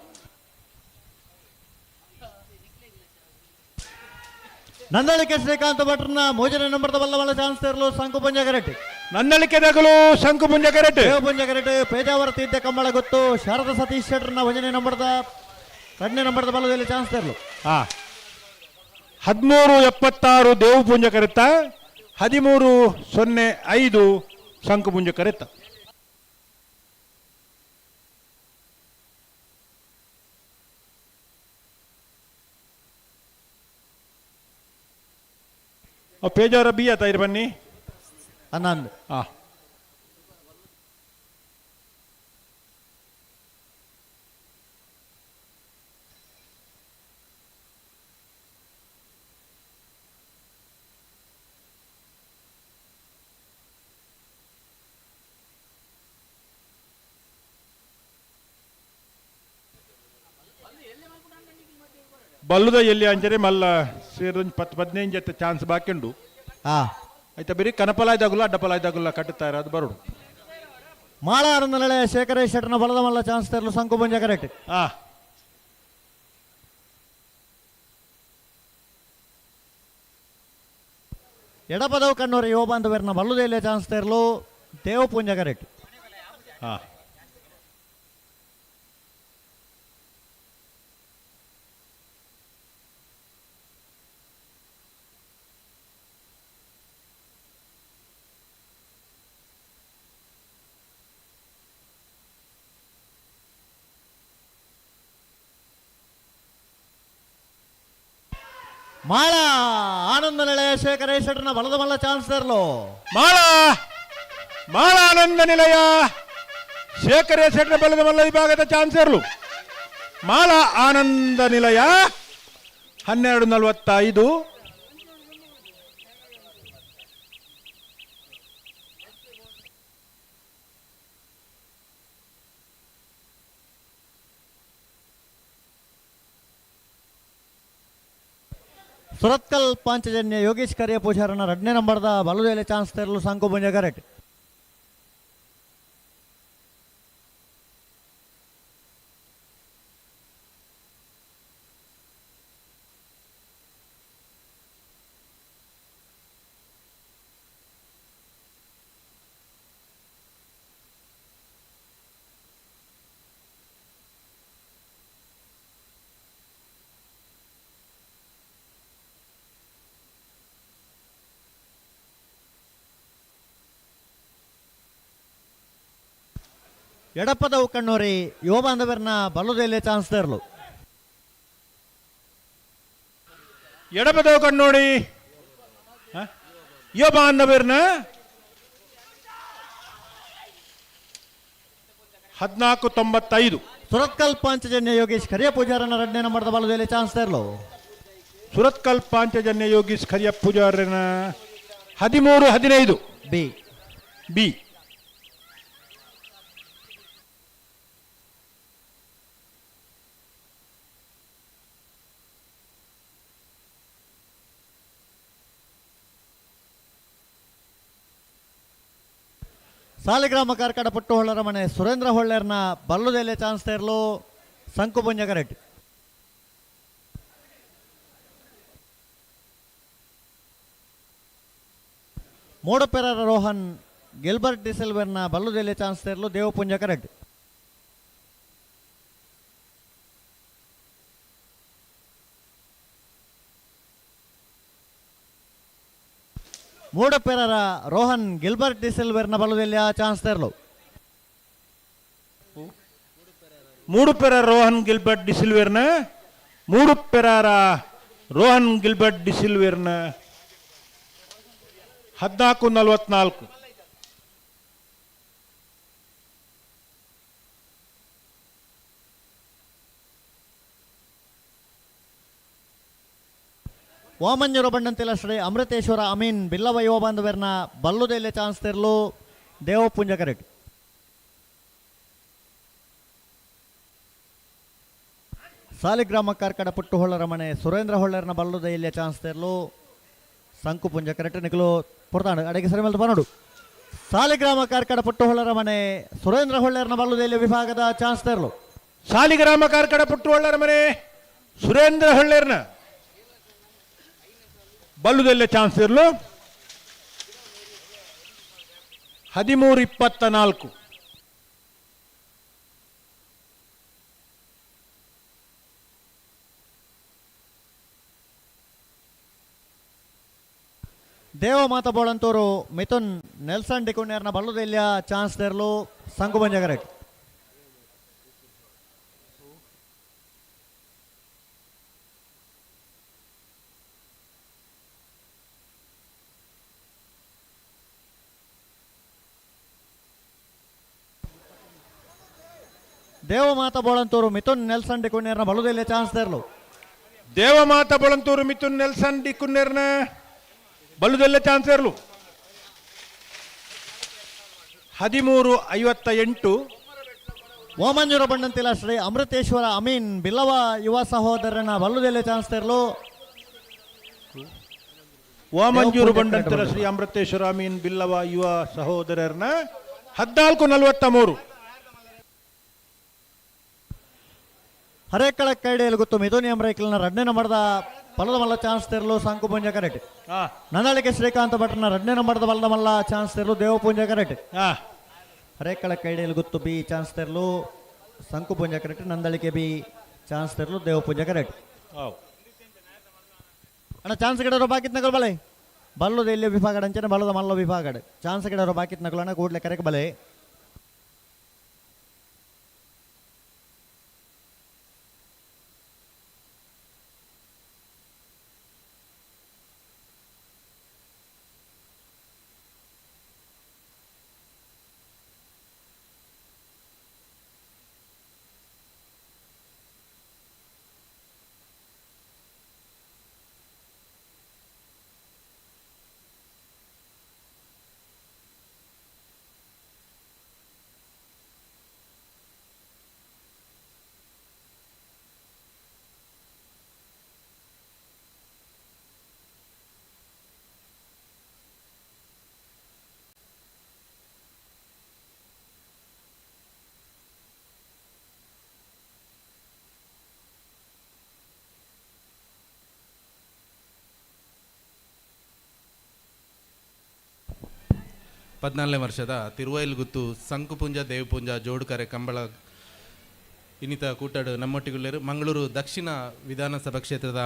ನಂದಳಿಕೆ ಶ್ರೀಕಾಂತ್ ಭಟ್ರನ್ನ ಮೋಜನೆ ನಂಬರ್ದ ಬಲ್ಲ ಬಲ್ಲ ಚಾನ್ಸ್ ಇರಲು ಸಂಕು ಪುಂಜ ಕರೆಟ್. ನಂದಳಿಕೆ ದಗಲು ಸಂಕು ಪುಂಜ ಕರೆಟ್. ಪುಂಜ ಕರೆಟ್ ಪೇಜಾವರ ತೀರ್ಥ ಕಂಬಳ ಗೊತ್ತು ಶಾರದಾ ಸತೀಶ್ ಶೆಟ್ಟರ್ನ ಒಂದನೇ ನಂಬರ್ದ ಎರಡನೇ ನಂಬರ್ದ ಬಲ್ಲದಲ್ಲಿ ಚಾನ್ಸ್ ಇರಲು. 13.76 ದೇವು ಪುಂಜ ಕರೆತ್ತ, 13.05 ಸಂಕು ಪುಂಜ ಕರೆತ್ತ. ಪೇಜಾವರ ಬಿ ಆತ ಇರು ಬನ್ನಿ. ಅನ್ನಂದು. ಬಲ್ಲುದ ಎಲ್ಲಿ ಅಂಚನೆ ಮಲ್ಲ ಸೇರೊಂಜಿ 10-15 ಜೊತೆ ಚಾನ್ಸ್ ಬಾಕಿ ಉಂಡು. ಆಯ್ತಾ ಬೇರೆ ಕನಪಲಾಯ್ದಾಗುಲ್ಲ ಅಡ್ಡಪಲಾಯ್ದಾಗುಲ್ಲ ಕಟ್ಟುತ್ತಾರೆ ಅದು ಬರೋಡು. ಮಾಳ ಅರಂದಲೆ ಶೇಖರೇಶ್ ಶೆಟ್ಟರ್ನ ಬಲದ ಮಲ್ಲ ಚಾನ್ಸ್ ತರಲು ಸಂಕು ಪುಂಜ ಕರೆಕ್ಟ್. ಎಡಪದವು ಕಣ್ಣೂರು ಯುವ ಬಾಂಧವರನ್ನ ಬಲ್ಲುದೆಲ್ಲ ಚಾನ್ಸ್ ತರಲು ದೇವ ಪುಂಜ ಕರೆಕ್ಟ್. ಮಾಳ ಆನಂದ ನಿಲಯ ಶೇಖರೇಶ್ ಶೆಟ್ಟರ್ನ ಬಲದ ಮಲ್ಲ ಚಾನ್ಸ್ ತರಲು. ಮಾಳ ಮಾಳ ಆನಂದ ನಿಲಯ ಶೇಖರೇಶ್ ಶೆಟ್ಟರ್ ಬಲದ ಮಲ್ಲ ವಿಭಾಗದ ಚಾನ್ಸ್ ಇರಲು. ಮಾಳ ಆನಂದ ನಿಲಯ 12.45. ಸುರತ್ಕಲ್ ಪಾಂಚಜನ್ಯ ಯೋಗೇಶ್ ಕರಿಯ ಪೂಜಾರನ ಎರಡನೇ ನಂಬರ್ದ ಬಲುದೇಲೆ ಚಾನ್ಸ್ ತರಲು ಸಂಕು ಪುಂಜ ಕರೆಕ್ಟ್. ಎಡಪದವು ಕಣ್ಣೂರಿ ಯುವ ಬಾಂಧವರನ್ನ ಬಲ್ಲುದೆಲೆ ಚಾನ್ಸ್ ತರಲು. ಎಡಪದವು ಕಣ್ಣೋಡಿ ಯುವ ಬಾಂಧವರನ್ನ 14.95. ಸುರತ್ಕಲ್ ಪಾಂಚಜನ್ಯ ಯೋಗೇಶ್ ಕರಿಯ ಪೂಜಾರನ ಎರಡನೇ ನಂಬರ್ದ ಬಲ್ಲುದೆಲೆ ಚಾನ್ಸ್ ತರಲು. ಸುರತ್ಕಲ್ ಪಾಂಚಜನ್ಯ ಯೋಗೇಶ್ ಕರಿಯ ಪೂಜಾರನ 13.15. B B. ಸಾಲಿಗ್ರಾಮ ಕಾರ್ಕಡ ಪಟ್ಟು ಹೊಳ್ಳರ ಮನೆ ಸುರೇಂದ್ರ ಹೊಳ್ಳರ್ನ ಬಲ್ಲುದೆಲೆ ಚಾನ್ಸ್ ತೇರ್ಲು ಸಂಕು ಪುಂಜ ಕರೆಕ್ಟ್. ಮೂಡಪೆರರ ರೋಹನ್ ಗಿಲ್ಬರ್ಟ್ ಡಿಸೆಲ್ವೆರ್ನ ಬಲ್ಲುದೆಲೆ ಚಾನ್ಸ್ ತೇರ್ಲು ದೇವಪುಂಜ ಕರೆಕ್ಟ್. ಮೂಡಪೆರರ ರೋಹನ್ ಗಿಲ್ಬರ್ಟ್ ಡಿಸೆಲ್ವೆರ್ನ ಬಲ್ಲುದೆಲ್ಲ ಚಾನ್ಸ್ ತೇರ್ಲು. ಮೂಡುಪೆರ ರೋಹನ್ ಗಿಲ್ಬರ್ಟ್ ಡಿಸಿಲ್ವೇರ್ನ ಮೂಡುಪೆರರ ರೋಹನ್ ಗಿಲ್ಬರ್ಟ್ ಡಿಸಿಲ್ವೇರ್ನ 14.44. ವಾಮಂಜೂರು ಬಂಡಂತಿಲ ಶ್ರೀ ಅಮೃತೇಶ್ವರ ಅಮೀನ್ ಬಿಲ್ಲವ ಯುವ ಬಾಂಧವರ್ನ ಬಲ್ಲುದೆಲ್ಲೆ ಚಾನ್ಸ್ ತೆರಲು ದೇವಪುಂಜ ಕರೆಕ್ಟ್. ಸಾಲಿಗ್ರಾಮ ಕಾರ್ಕಡ ಪುಟ್ಟು ಹೊಳ್ಳರ ಮನೆ ಸುರೇಂದ್ರ ಹೊಳ್ಳರ್ನ ಬಲ್ಲುದೆಲ್ಲೆ ಚಾನ್ಸ್ ತೆರಲು ಸಂಕುಪುಂಜ ಕರೆಕ್ಟ್. ನಿಕಲು ಪೊರ್ತಾಂಡು ಅಡಿಗೆ ಸರಿ ಮೇಲೆ ಬನ್ನೋಡು. ಸಾಲಿಗ್ರಾಮ ಕಾರ್ಕಡ ಪುಟ್ಟು ಹೊಳ್ಳರ ಮನೆ ಸುರೇಂದ್ರ ಹೊಳ್ಳರ್ನ ಬಲ್ಲುದೆಲ್ಲೆ ವಿಭಾಗದ ಚಾನ್ಸ್ ತೆರಲು. ಸಾಲಿಗ್ರಾಮ ಕಾರ್ಕಡ ಪುಟ್ಟು ಹೊಳ್ಳರ ಮನೆ ಸುರೇಂದ್ರ ಹೊಳ್ಳರ್ನ ಬಲ್ಲುದೆಲ್ಲೆ ಚಾನ್ಸ್ ಇರಲು 13-24. ದೇವ ಮಾತ ಬೋಳಂತೂರು ಮಿಥುನ್ ನೆಲ್ಸನ್ ಡಿಕುಣ್ಯರ್ನ ಬಲ್ಲುದೆಲ್ಯ ಚಾನ್ಸ್ ತೆರಲು ಸಂಕುಬಂಜ ಕರೆಕ್ಟ್. ದೇವಮಾತ ಬೋಳಂತೂರು ಮಿಥುನ್ ನೆಲ್ಸನ್ ಡಿಕುಣ್ಯರ್ನ ಬಲ್ಲುದೆಲ್ಯ ಚಾನ್ಸ್ ತೆರಲು. ದೇವಮಾತ ಬೋಳಂತೂರು ಮಿಥುನ್ ನೆಲ್ಸನ್ ಡಿಕುಣ್ಯರ್ನ ಬಲ್ಲುದೆಲ್ಲ ಚಾನ್ಸ್ ಇರಲು 13-58. ವಾಮಂಜೂರ ಬಂಡಂತಿಲ ಶ್ರೀ ಅಮೃತೇಶ್ವರ ಅಮೀನ್ ಬಿಲ್ಲವ ಯುವ ಸಹೋದರನ ಬಲ್ಲುದೆಲ್ಲೆ ಚಾನ್ಸ್ ತೆರಲು. ವಾಮಂಜೂರು ಬಂಡಂತಿಲ ಶ್ರೀ ಅಮೃತೇಶ್ವರ ಅಮೀನ್ ಬಿಲ್ಲವ ಯುವ ಸಹೋದರನ 14-43. ಹರೇಕಳ ಕೈಡೆಯಲ್ಲಿ ಗೊತ್ತು ಮಿಥುನ್ ಎಂ ರೈಕಲ್ನ ರಡ್ನೇ ನಂಬರ್ದ ಬಲದ ಮಲ್ಲ ಚಾನ್ಸ್ ತೆರಲು ಸಂಕುಪುಂಜ ಕರೆಕ್ಟ್. ನಂದಳಿಕೆ ಶ್ರೀಕಾಂತ ಭಟ್ರನ ರಡ್ನೇ ನಂಬರ್ದ ಬಲದ ಮಲ್ಲ ಚಾನ್ಸ್ ತೆರಲು ದೇವಪುಂಜ ಕರೆಕ್ಟ್. ಹರೇಕಳ ಕೈಡೆಯಲ್ಲಿ ಗೊತ್ತು ಬಿ ಚಾನ್ಸ್ ತೆರಲು ಸಂಕುಪುಂಜ ಕರೆಕ್ಟ್. ನಂದಳಿಕೆ ಬಿ ಚಾನ್ಸ್ ತೆರಲು ದೇವಪುಂಜ ಕರೆಕ್ಟ್. ಅಣ್ಣ ಚಾನ್ಸ್ ಗಿಡರು ಬಾಕಿತ್ ನಗಲ್ ಬಲೆ ಬಲ್ಲದ ಇಲ್ಲಿ ವಿಭಾಗ ಅಂಚನೆ ಬಲ್ಲದ ಮಲ್ಲ ವಿಭಾಗ ಚಾನ್ಸ್ ಗಿಡರು ಬಾಕಿತ್ ನಗಲು ಅಣ್ಣ ಕೂಡ್ಲೆ ಕರೆಕ್ ಬಲೆ. ಪದ್ನಾಲ್ಕನೇ ವರ್ಷದ ತಿರುವೈಲ್ಗುತ್ತು ಸಂಕುಪುಂಜ ದೇವಪುಂಜ ಜೋಡುಕರೆ ಕಂಬಳ ಇನ್ನಿತ ಕೂಟಡು ನಮ್ಮೊಟ್ಟಿಗುಳ್ಳೇರು ಮಂಗಳೂರು ದಕ್ಷಿಣ ವಿಧಾನಸಭಾ ಕ್ಷೇತ್ರದ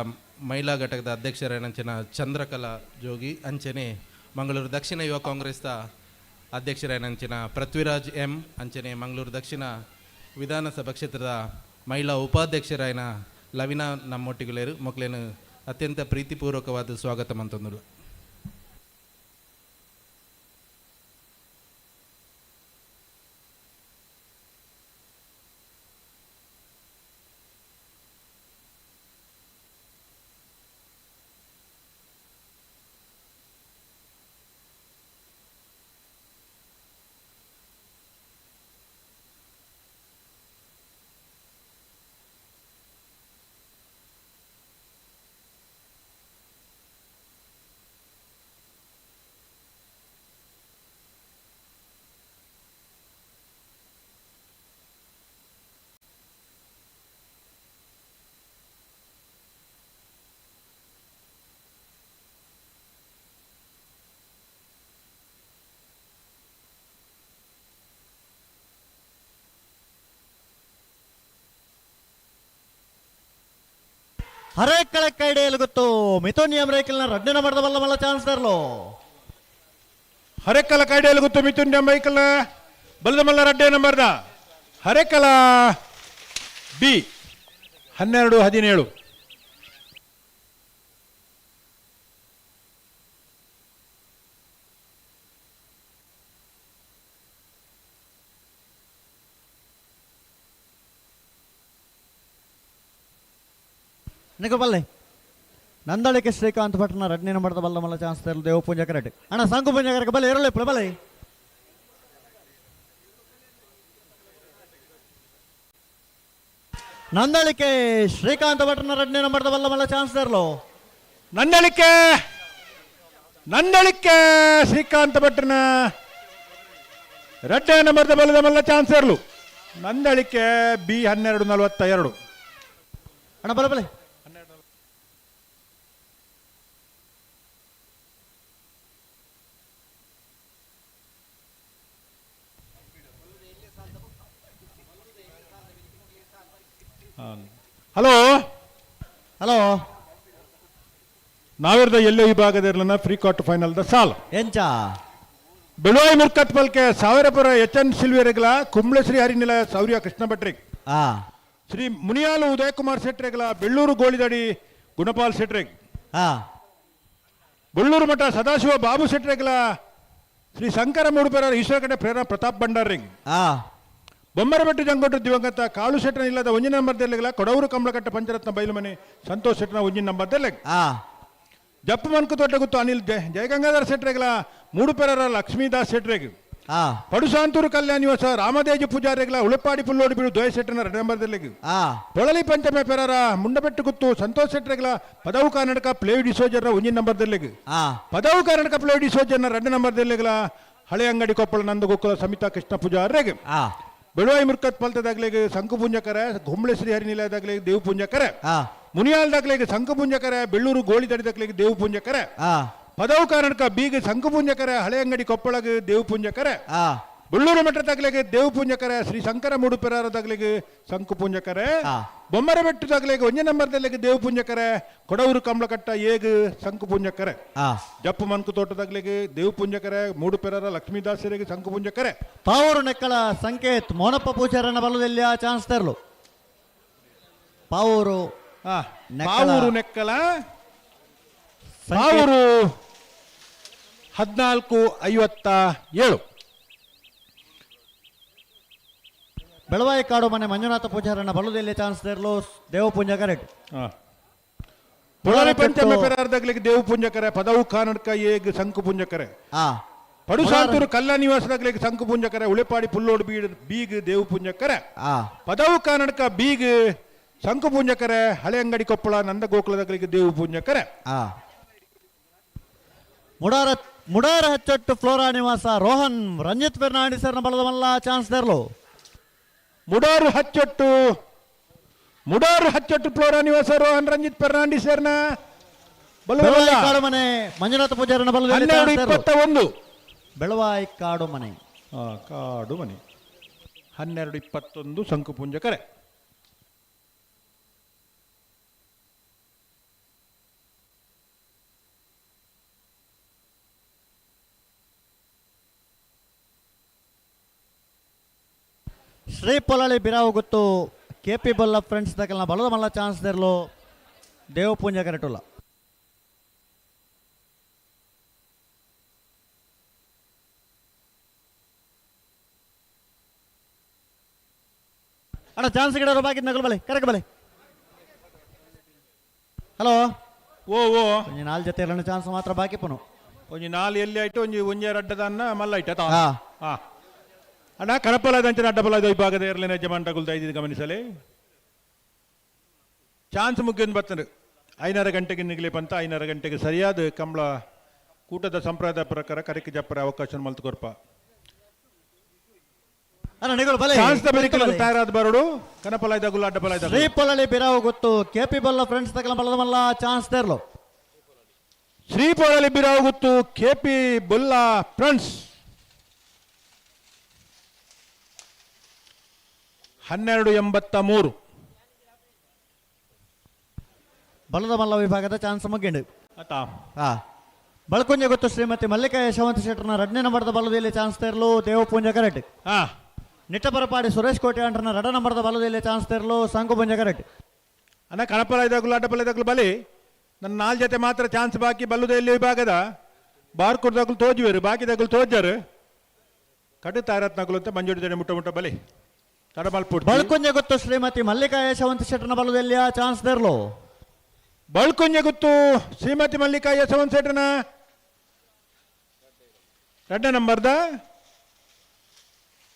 ಮಹಿಳಾ ಘಟಕದ ಅಧ್ಯಕ್ಷರಾನಂಚಿನ ಚಂದ್ರಕಲಾ ಜೋಗಿ, ಅಂಚನೆ ಮಂಗಳೂರು ದಕ್ಷಿಣ ಯುವ ಕಾಂಗ್ರೆಸ್ದ ಅಧ್ಯಕ್ಷರಾನಂಚಿನ ಪೃಥ್ವಿರಾಜ್ ಎಂ, ಅಂಚನೆ ಮಂಗಳೂರು ದಕ್ಷಿಣ ವಿಧಾನಸಭಾ ಕ್ಷೇತ್ರದ ಮಹಿಳಾ ಉಪಾಧ್ಯಕ್ಷರಾಯನ ಲವಿನಾ ನಮ್ಮೊಟ್ಟಿಗುಳ್ಳೇರು ಮೊಕ್ಲೇನು ಅತ್ಯಂತ ಪ್ರೀತಿಪೂರ್ವಕವಾದ ಸ್ವಾಗತ ಮಂತಂದುಳ್ಳ. ಹರೇಕಳ ಕೈಡೆಯಲ್ಲಿ ಗೊತ್ತು ಮಿಥುನ್ ಎಂ ರೈಕಲ್ನ ರಡ್ಡಿನ ಮಾಡಿದ ಬಲ್ಲ ಮಲ್ಲ ಚಾನ್ಸ್ ತರಲು. ಹರೇಕಲ ಕೈಡೆಯಲ್ಲಿ ಗೊತ್ತು ಮಿಥುನ್ ಎಂ ರೈಕಲ್ನ ಬಲದ ಮಲ್ಲ ರಡ್ಡೆ ನಂಬರ್ದ ಹರೇಕಲ ಬಿ 12-17. ನಿಕಲ್ ಬಲ್ಲೆ ನಂದಳಿಕೆ ಶ್ರೀಕಾಂತ್ ಭಟ್ನ ರಡ್ನೇ ನಂಬರ್ದ ಬಲ್ಲ ಮಲ್ಲ ಚಾನ್ಸ್ ತರಲು ದೇವ ಪೂಂಜಾ ಕರೆಕ್ಟ್. ಅಣ್ಣ ಸಂಕು ಪೂಂಜಾ ಕರೆಕ್ ಬಲೆ ಎರಳೆ ಬಲೆ. ನಂದಳಿಕೆ ಶ್ರೀಕಾಂತ್ ಭಟ್ನ ರಡ್ನೇ ನಂಬರ್ದ ಬಲ್ಲ ಮಲ್ಲ ಚಾನ್ಸ್ ತರಲು. ನಂದಳಿಕೆ ನಂದಳಿಕೆ ಶ್ರೀಕಾಂತ್ ಭಟ್ನ ರಡ್ಡೇ ನಂಬರ್ದ ಬಲ್ಲದ ಮಲ್ಲ ಚಾನ್ಸ್ ಇರಲು. ನಂದಳಿಕೆ ಬಿ 12:42. ಅಣ್ಣ ಬಲ ಬಲೆ. ಹಲೋ ಹಲೋ, ನಾವಿರದ ಎಲ್ಲೋ ವಿಭಾಗದ ಇರಲನ ಫ್ರೀ ಕ್ವಾರ್ಟರ್ ಫೈನಲ್ the ಸಾಲ್ ಎಂಚ ಬೆಳುವಾಯಿ ಮುರ್ಕತ್ ಪಲ್ಕೆ ಸಾವಿರಪುರ ಎಚ್ ಎನ್ ಸಿಲ್ವೇರೆಗ್ಲ ಕುಂಬ್ಳೆ ಶ್ರೀ ಹರಿನಿಲಯ ಸೌರ್ಯ ಕೃಷ್ಣ ಭಟ್ರಿಗೆ, ಶ್ರೀ ಮುನಿಯಾಲು ಉದಯಕುಮಾರ್ ಶೆಟ್ರೆಗ್ಲ ಬೆಳ್ಳೂರು ಗೋಳಿದಡಿ ಗುಣಪಾಲ್ ಶೆಟ್ರೆಗ್, ಬೊಳ್ಳೂರು ಮಠ ಸದಾಶಿವ ಬಾಬು ಶೆಟ್ರೆಗ್ಲ ಶ್ರೀ ಶಂಕರ ಮೂಡುಪೆರ ಈಶ್ವರ ಕಡೆ ಪ್ರೇರಣ ಪ್ರತಾಪ್ ಭಂಡಾರಿಂಗ್, ಬೊಮ್ಮರಬೆಟ್ಟು ಜಂಗೋಟು ದಿವಂಗತ ಕಾಳು ಶೆಟ್ಟನ ಇಲ್ಲದ ಒಂಜಿನ ನಂಬರ್ ದೆಲ್ಲೆಗ್ಲ ಕೊಡವೂರು ಕಮಲಕಟ್ಟ ಪಂಚರತ್ನ ಬೈಲುಮನೆ ಸಂತೋಷ್ ಶೆಟ್ಟನ ಒಂಜಿನ ನಂಬರ್ ದೆಲ್ಲೆಗ್, ಜಪ್ಪು ಮನ್ಕು ತೋಟ ಗುತ್ತು ಅನಿಲ್ ಜಯಗಂಗಾಧರ ಶೆಟ್ರೆಗ್ಲ ಮೂಡುಪೆರರ ಲಕ್ಷ್ಮೀದಾಸ್ ಶೆಟ್ರೆಗ್, ಪಡುಸಾಂತೂರು ಕಲ್ಯಾಣ ನಿವಾಸ ರಾಮದೇಜ ಪೂಜಾರಿಗಳ ಉಳಪಾಡಿ ಪುಲ್ಲೋಡಿ ಬೀಡು ದ್ವಯ ಶೆಟ್ಟನ ಎರಡು ನಂಬರ್ ದೆಲ್ಲೆಗ್, ಪೊಳಲಿ ಪಂಚಮೆ ಪೆರರ ಮುಂಡಬೆಟ್ಟು ಗುತ್ತು ಸಂತೋಷ್ ಶೆಟ್ರೆಗ್ಲ ಪದವು ಕರ್ನಾಟಕ ಪ್ಲೇವಿ ಡಿಸೋಜರ್ನ ಒಂಜಿನ ನಂಬರ್ ದೆಲ್ಲೆಗ್, ಪದವು ಕರ್ನಾಟಕ ಪ್ಲೇವಿ ಡಿಸೋಜರ್ನ ಎರಡು ನಂಬರ್ ದೆಲ್ಲೆಗ್ಲ ಹಳೆ ಅಂಗಡಿ ಕೊಪ್ಪಳ ನಂದಗೋಕುಲ ಸಮಿತಾ ಕೃಷ್ಣ ಪೂಜಾರ್ರೆಗ್, ಬೆಳುವಾಯಿ ಮುರ್ಕತ್ ಪಲ್ತದಾಗ್ಲಿಗೆ ಸಂಕು ಪುಂಜಕರೆ ಗುಂಬ್ಳೆ ಶ್ರೀ ಹರಿನಿಲಯದಾಗ್ಲಿಗೆ ದೇವು ಪುಂಜಕರೆ, ಮುನಿಯಾಲ್ದಾಗ್ಲಿಗೆ ಸಂಕು ಪುಂಜಕರೆ ಬೆಳ್ಳೂರು ಗೋಳಿ ದಡಿದಾಗ್ಲಿಗೆ ದೇವು ಪುಂಜಕರೆ, ಪದವು ಕರ್ನಾಟಕ ಬೀಗ ಸಂಕು ಪುಂಜಕರೆ ಹಳೆ ಅಂಗಡಿ ಕೊಪ್ಪಳಗ ದೇವು ಪುಂಜಕರೆ, ಬೆಳ್ಳೂರು ಮಠದಾಗ್ಲಿಗೆ ದೇವು ಪುಂಜಕರೆ ಶ್ರೀ ಶಂಕರ ಮೂಡುಪೆರದಾಗ್ಲಿಗೆ ಸಂಕು ಪುಂಜಕರೆ, ಬೊಮ್ಮರಬೆಟ್ಟದಾಗ್ಲಿಗೆ ಒಂದೇ ನಂಬರ್ದಲ್ಲಿಗೆ ದೇವು ಪುಂಜಕರೆ ಕೊಡವೂರು ಕಮಲಕಟ್ಟ ಏಗ್ ಸಂಕು ಪುಂಜಕರೆ, ಜಪ್ಪು ಮನ್ಕು ತೋಟದಾಗ್ಲಿಗೆ ದೇವು ಪುಂಜಕರೆ ಮೂಡುಪೆರರ ಲಕ್ಷ್ಮೀದಾಸರಿಗೆ ಸಂಕು ಪುಂಜಕರೆ. ಪಾವೂರು ನೆಕ್ಕಳ ಸಂಕೇತ್ ಮೋನಪ್ಪ ಪೂಜಾರನ ಬಲದಲ್ಲಿ ಚಾನ್ಸ್ ತರಲು. ಪಾವೂರು ಪಾವೂರು ನೆಕ್ಕಲ ಪಾವೂರು 14:57. ಬೆಳವಾಯಿ ಕಾಡು ಮನೆ ಮಂಜುನಾಥ ಪೂಜಾರನ ಬಲದಲ್ಲಿ ಚಾನ್ಸ್ ತರಲು ದೇವ ಪೂಂಜಾ ಕರೆಕ್ಟ್. ಪೊಳಲಿ ಪಂಚಮೆ ಪೆರಾರ್ದಾಗ್ಲಿಗೆ ದೇವು ಪುಂಜಕರೆ ಪದವು ಕರ್ನಾಟಕ ಏಗ್ ಸಂಕು ಪುಂಜಕರೆ, ಪಡುಸಾಂತೂರು ಕಲ್ಲ ನಿವಾಸದಾಗ್ಲಿಗೆ ಸಂಕು ಪುಂಜಕರೆ ಉಳೆಪಾಡಿ ಪುಲ್ಲೋಡು ಬೀಗ್ ದೇವು ಪುಂಜಕರೆ, ಪದವು ಕರ್ನಾಟಕ ಬೀಗ್ ಸಂಕು ಪುಂಜಕರೆ ಹಳೆ ಅಂಗಡಿ ಕೊಪ್ಪಳ ನಂದ ಗೋಕುಲದಾಗ್ಲಿಗೆ ದೇವು ಪುಂಜಕರೆ. ಮುಡಾರ ಹಚ್ಚೊಟ್ಟು ಫ್ಲೋರಾ ನಿವಾಸ ರೋಹನ್ ರಂಜಿತ್ ಫೆರ್ನಾಂಡಿಸರ್ನ ಬಲದ ಮಲ್ಲ ಚಾನ್ಸ್ ತರಲು. ಮುಡಾರು ಹಚ್ಚೊಟ್ಟು ಫ್ಲೋರಾ ನಿವಾಸ ರೋಹನ್ ರಂಜಿತ್ ಫೆರ್ನಾಂಡಿಸರ್ನ ಬೆಳವಾಯಿ ಕಾಡು ಮನೆ ಮಂಜುನಾಥ ಪೂಜಾರನ ಬಲದಲ್ಲಿ 12:21. ಬೆಳವಾಯಿ ಕಾಡು ಮನೆ ಕಾಡು ಮನೆ 12:21 ಸಂಕು ಪುಂಜಕರೆ. ಶ್ರೀ ಪೊಲಳಿ ಬಿರಾವು ಗೊತ್ತು ಕೆ ಪಿ ಬೊಲ್ಲ ಫ್ರೆಂಡ್ಸ್ ದಕಲ್ನ ಬಲದ ಮಲ್ಲ ಚಾನ್ಸ್ ದೇರ್ಲು ದೇವ ಪೂಂಜಾ ಕರೆಟುಲ್ಲ. ಅಣ್ಣ ಚಾನ್ಸ್ ಗಿಡ ಬಾಕಿ ನಗಲು ಬಲೆ ಕರೆಕ್ ಬಲೆ. ಹಲೋ ಓ ಓ ಒಂಜಿ ನಾಲ್ ಜೊತೆ ಇರಣ್ಣ ಚಾನ್ಸ್ ಮಾತ್ರ ಬಾಕಿ ಪುನು. ಒಂಜಿ ನಾಲ್ ಎಲ್ಲಿ ಆಯ್ತು ಒಂಜಿ ಒಂಜೆ ಅಡ್ಡದನ್ನ ಮಲ್ಲ ಆಯ್ತು ಹಾ. ಅಣ್ಣ ಕಣಪಲದಂಚಿನ ಅಡ್ಡಬಲದ ವಿಭಾಗದ ಇರಲಿನ ಯಜಮಾನ್ರಗುಲ್ದ ಐದು ಗಮನಿಸಲಿ. ಚಾನ್ಸ್ ಮುಗಿಯೊಂದು ಬರ್ತದೆ 5:30 ಗಂಟೆಗೆ ನಿಗಲಿ ಬಂತ 5:30 ಗಂಟೆಗೆ ಸರಿಯಾದ ಕಂಬಳ ಕೂಟದ ಸಂಪ್ರದಾಯ ಪ್ರಕಾರ ಕರೆಕ್ ಜಪ್ಪರ ಅವಕಾಶ ಮಲ್ತುಕೊರ್ಪ. ತಯಾರಾದ ಬರೋಡು ಕನಪಲಾಯ್ದಾಗುಲ್ಲ ಅಡ್ಡಬಲಾಯ್ದಾಗ. ಶ್ರೀ ಪೊಲಳಿ ಬಿರಾವು ಗೊತ್ತು ಕೆ ಪಿ ಬೊಲ್ಲ ಫ್ರೆಂಡ್ಸ್ ತಕಲ ಬಲದ ಮಲ್ಲ ಚಾನ್ಸ್ ತೇರ್ಲು. ಶ್ರೀ ಪೊಲಳಿ ಬಿರಾವು ಗೊತ್ತು ಕೆ ಪಿ ಬೊಲ್ಲ ಫ್ರೆಂಡ್ಸ್ 12:83. ಬಲದ ಮಲ್ಲ ವಿಭಾಗದ ಚಾನ್ಸ್ ಮುಗಿಂಡು. ಬಳಕುಂಜ ಗೊತ್ತು ಶ್ರೀಮತಿ ಮಲ್ಲಿಕಾ ಯಶವಂತ ಶೆಟ್ಟರ್ನ ರಡ್ನೇ ನಂಬರ್ದ ಬಲದಲ್ಲಿ ಚಾನ್ಸ್ ತೇರ್ಲು ದೇವ ಪೂಂಜಾ ಕರೆಕ್ಟ್. ನಿಟ್ಟಪರಪಾಡಿ ಸುರೇಶ್ ಕೋಟೆ ಅಂಟ್ರನ ರಡ ನಂಬರ್ದ ಬಲದಲ್ಲಿ ಚಾನ್ಸ್ ತೇರ್ಲು ಸಂಕು ಪೂಂಜಾ ಕರೆಕ್ಟ್. ಅಣ್ಣ ಕಣಪಲ ಇದಾಗಲು ಅಡ್ಡಪಲ ಇದಾಗಲು ಬಲಿ ನನ್ನ ನಾಲ್ ಜೊತೆ ಮಾತ್ರ ಚಾನ್ಸ್ ಬಾಕಿ. ಬಲ್ಲುದೆಯಲ್ಲಿ ವಿಭಾಗದ ಬಾರ್ಕುರ್ದಾಗಲು ತೋಜುವರು ಬಾಕಿದಾಗಲು ತೋಜರು ಕಡು ತಾರತ್ನಗಲು ಅಂತ ಮಂಜೂರು ಜನ ಮುಟ್ಟ ಮುಟ್ಟ ಬಲಿ. ಬಳಕುಂಜ ಗೊತ್ತು ಶ್ರೀಮತಿ ಮಲ್ಲಿಕಾ ಯಶವಂತ ಶೆಟ್ಟರ್ನ ಬಲದಲ್ಲಿ ಚಾನ್ಸ್ ತೇರ್ಲು. ಬಳ್ಕೊಂಜೆ ಗುತ್ತು ಶ್ರೀಮತಿ ಮಲ್ಲಿಕಾ ಯಶವಂತ ಶೆಟ್ಟನ ಎರಡನೇ ನಂಬರ್ದ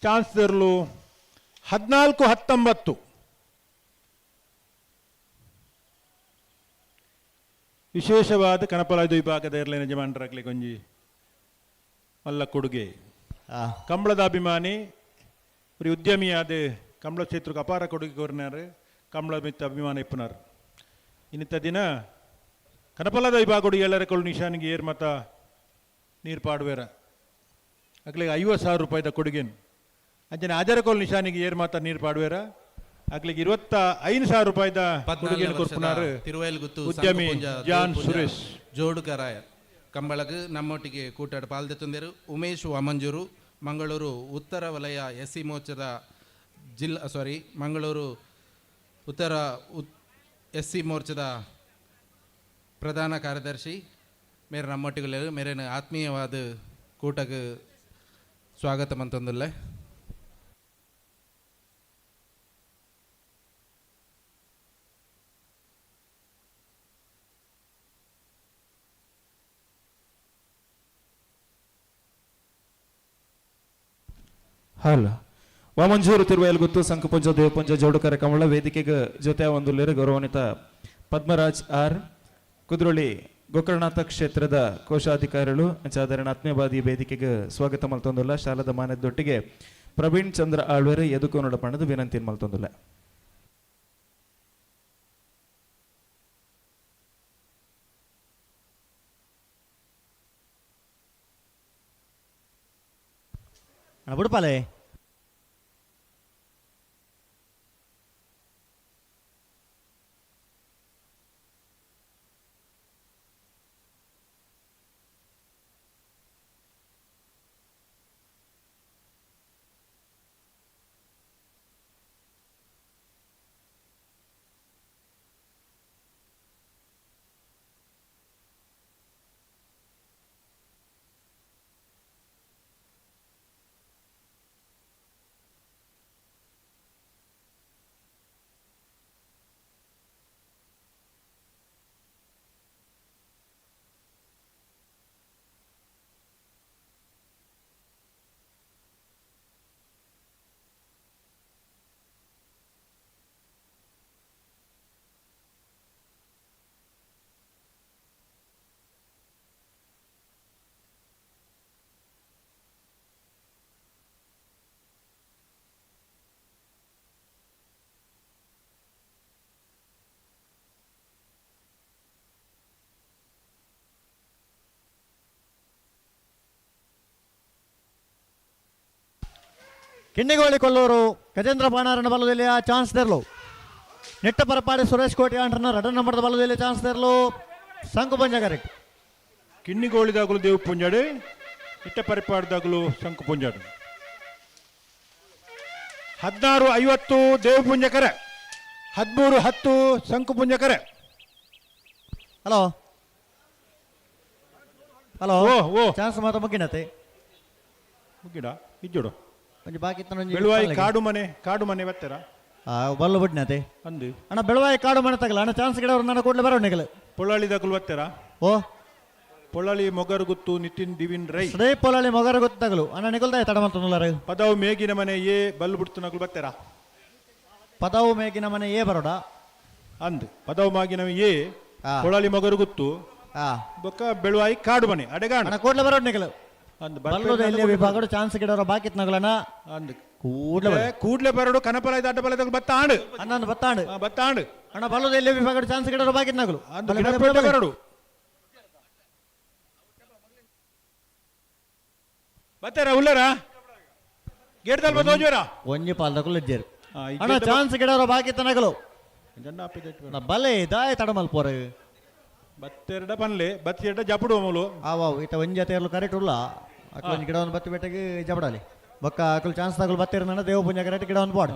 ಚಾನ್ಸ್ ಇರಲು 14-19. ವಿಶೇಷವಾದ ಕನಪಲಾಯ್ದು ವಿಭಾಗದ ಇರಲಿನ ಯಜಮಾನರಾಗಲಿ ಕೊಂಜಿ ಮಲ್ಲ ಕೊಡುಗೆ. ಕಂಬಳದ ಅಭಿಮಾನಿ ஒரு ಉದ್ಯಮಿಯಾದ ಕಂಬಳ ಕ್ಷೇತ್ರಕ್ಕೆ ಅಪಾರ ಕೊಡುಗೆ ಕೋರಿನಾರು, ಕಂಬಳ ಮಿತ್ತ ಅಭಿಮಾನ ಇಪ್ಪನಾರು. ಇನ್ನಿತ ದಿನ ಕನಪಲದ ವಿಭಾಗಡು ಏಳರ ಕೊಳು ನಿಶಾನಿಗೆ ಏರ್ ಮತ ನೀರು ಪಾಡುವೇರ ಅಗ್ಲಿಗೆ 50,000 ರೂಪಾಯಿದ ಕೊಡುಗೆನು. ಅಂಚನೆ ಆಜರಕೋಲ್ ನಿಶಾನಿಗೆ ಏರ್ ಮಾತ ನೀರು ಪಾಡುವೇರ ಅಗ್ಲಿಗೆ 25,000 ರೂಪಾಯಿದ ಕೊಡುಗೆಯನ್ನು ಕೊರ್ಪುನಾರು ಉದ್ಯಮಿ ಜಾನ್ ಸುರೇಶ್. ಜೋಡುಕರಾಯ ಕಂಬಳಗ್ ನಮ್ಮೊಟ್ಟಿಗೆ ಕೂಟಾಡು ಪಾಲ್ದೆತ್ತುಂದೇರು ಉಮೇಶ್ ವಾಮಂಜೂರು, ಮಂಗಳೂರು ಉತ್ತರ ವಲಯ ಎಸ್ ಸಿ ಮೋರ್ಚಾದ ಜಿಲ್ಲಾ ಸಾರಿ ಮಂಗಳೂರು ಉತ್ತರ ಎಸ್ ಸಿ ಮೋರ್ಚಾದ ಪ್ರಧಾನ ಕಾರ್ಯದರ್ಶಿ ಮೇರೆ ನಮ್ಮೊಟ್ಟಿಗೆ ಮೇರೇನು ಆತ್ಮೀಯವಾದ ಕೂಟಕ್ಕೆ ಸ್ವಾಗತ ಮಂತಂದುಲ್ಲೆ. ಹಲೋ ವಾಮಂಜೂರು ತಿರುವಯಲ್ಗುತ್ತು ಸಂಕಪುಂಜ ದೇವಪುಂಜ ಜೋಡುಕರ ಕಮಲ ವೇದಿಕೆಗೆ ಜೊತೆ ಒಂದು ಗೌರವಾನ್ವಿತ ಪದ್ಮರಾಜ್ ಆರ್ ಕುದ್ರೋಳಿ ಗೋಕರ್ಣನಾಥ ಕ್ಷೇತ್ರದ ಕೋಶಾಧಿಕಾರಿಗಳು ಅಂಚಾದರಣ ಆತ್ಮೀಯವಾದಿ ವೇದಿಕೆಗೆ ಸ್ವಾಗತ ಮಲ್ತೊಂದುಲ್ಲ. ಶಾಲದ ಮಾನ್ಯದೊಟ್ಟಿಗೆ ಪ್ರವೀಣ್ ಚಂದ್ರ ಆಳ್ವೆರೆ ಎದುಕೋನಡ ಪಣದ ವಿನಂತಿ ಮಲ್ತೊಂದುಲ್ಲ. ಬುಡ್ಪಾಲೆ ಕಿನ್ನಿಗೋಳಿ ಕೊಲ್ಲೂರು ಗಜೇಂದ್ರ ಬಾಣಾರನ ಬಲದಲ್ಲಿ ಚಾನ್ಸ್ ತೆರಲು. ನೆಟ್ಟ ಪರಪಾಡಿ ಸುರೇಶ್ ಕೋಟಿ ಆಂಟ್ರನ ರಡ ನಂಬರ್ದ ಬಲದಲ್ಲಿ ಚಾನ್ಸ್ ತೆರಲು ಸಂಕು ಪಂಜ ಕರೆಕ್ಟ್. ಕಿನ್ನಿಗೋಳಿದಾಗಲು ದೇವು ಪುಂಜಾಡು, ಇಟ್ಟ ಪರಿಪಾಡ್ದಾಗಲು ಶಂಕು ಪುಂಜಾಡು. 16:50 ದೇವು ಪುಂಜಕರೆ, 13:10 ಶಂಕು ಪುಂಜಕರೆ. ಹಲೋ ಹಲೋ ಓ ಚಾನ್ಸ್ ಮಾತ್ರ ಮುಗಿನತೆ ಮುಗಿಡ ಇಜ್ಜೋಡು ಒಂಜಿ ಬಾಕಿ ಬೆಳುವಾಯಿ ಕಾಡು ಮನೆ, ಕಾಡು ಮನೆ ಬತ್ತರ ಬಲ್ಲು ಬಿಡ್ನತೆ ಅಂದು ಅಣ್ಣ. ಬೆಳುವಾಯಿ ಕಾಡು ಮನೆ ತಗಲ ಅಣ್ಣ ಚಾನ್ಸ್ ಗಿಡವ್ರು ನನ್ನ ಕೂಡಲೇ ಬರೋಣ ನಿಗಲು. ಪೊಳ್ಳಾಳಿ ದಗುಲು ಬತ್ತರ ಓ ಪೊಳ್ಳಾಳಿ ಮೊಗರುಗುತ್ತು ನಿತಿನ್ ದಿವಿನ್ ರೈ ಶ್ರೀ ಪೊಳ್ಳಾಳಿ ಮೊಗರುಗುತ್ತು ತಗಲು ಅಣ್ಣ ನಿಗಲ್ದ ತಡ ಮಂತನುಲ್ಲಾರ. ಪದವು ಮೇಗಿನ ಮನೆ ಎ ಬಲ್ಲು ಬಿಡ್ತು ನಗಲು ಬತ್ತರ. ಪದವು ಮೇಗಿನ ಮನೆ ಎ ಬರೋಡ ಅಂದು ಪದವು ಮಾಗಿನ ಎ ಪೊಳ್ಳಾಳಿ ಮೊಗರುಗುತ್ತು ಬೊಕ್ಕ ಬೆಳುವಾಯಿ ಕಾಡು ಮನೆ ಅಡೆಗಾಣ ಅಣ್ಣ ಕೂಡಲೇ ಬರೋಣ ನಿಗಲು. ಅಂದು ಬಲ್ಲದ ವಿಭಾಗಡು ಚಾನ್ಸ್ ಗಿಡವರ ಬಾಕಿ ನಗಲನ ಅಂದು ಕೂಡ್ಲೆ ಕೂಡ್ಲೆ ಬರಡು ಕನಪಲ ಅಡ್ಡ ಬಲದ ಬತ್ತಾಂಡು ಅಣ್ಣ ಬತ್ತಾಂಡು ಬತ್ತಾಂಡು ಅಣ್ಣ ಬಲ್ಲದ ಎಲ್ಲಿ ವಿಭಾಗಡು ಚಾನ್ಸ್ ಗಿಡವರ ಬಾಕಿ ನಗಲು ಬರಡು ಬತ್ತಾರ ಉಲ್ಲರ ಗೇಟ್ದಲ್ ಬತ್ತೋಜೋರ ಒಂಜಿ ಪಾಲ್ದಕುಲು ಇಜ್ಜೇರು ಅಣ್ಣ ಚಾನ್ಸ್ ಗಿಡವರ ಬಾಕಿ ತನಗಲು ಬಲೆ ದಾಯ ತಡಮಲ್ ಪೋರೆ ಬತ್ತೆರಡ ಪನ್ಲೆ ಬತ್ತೆರಡ ಜಪಡು ಮೂಲು ಆವಾವ್ ಇತ್ತ ಒಂಜಿ ಅತೇರ್ಲು ಕರೆಕ್ಟ್ ಉಲ್ಲ ಅಕ್ಲು ಒಂಜಿ ಗಿಡವನ್ನು ಬತ್ತಿ ಬೆಟ್ಟಗೆ ಜಪಡಾಲಿ ಬೊಕ್ಕ ಅಕುಲು ಚಾನ್ಸ್ ತಗಲು ಬತ್ತಿರ ದೇವ ಪುಂಜ ಕರೆಕ್ಟ್ ಗಿಡವನ್ನು ಪಾಡು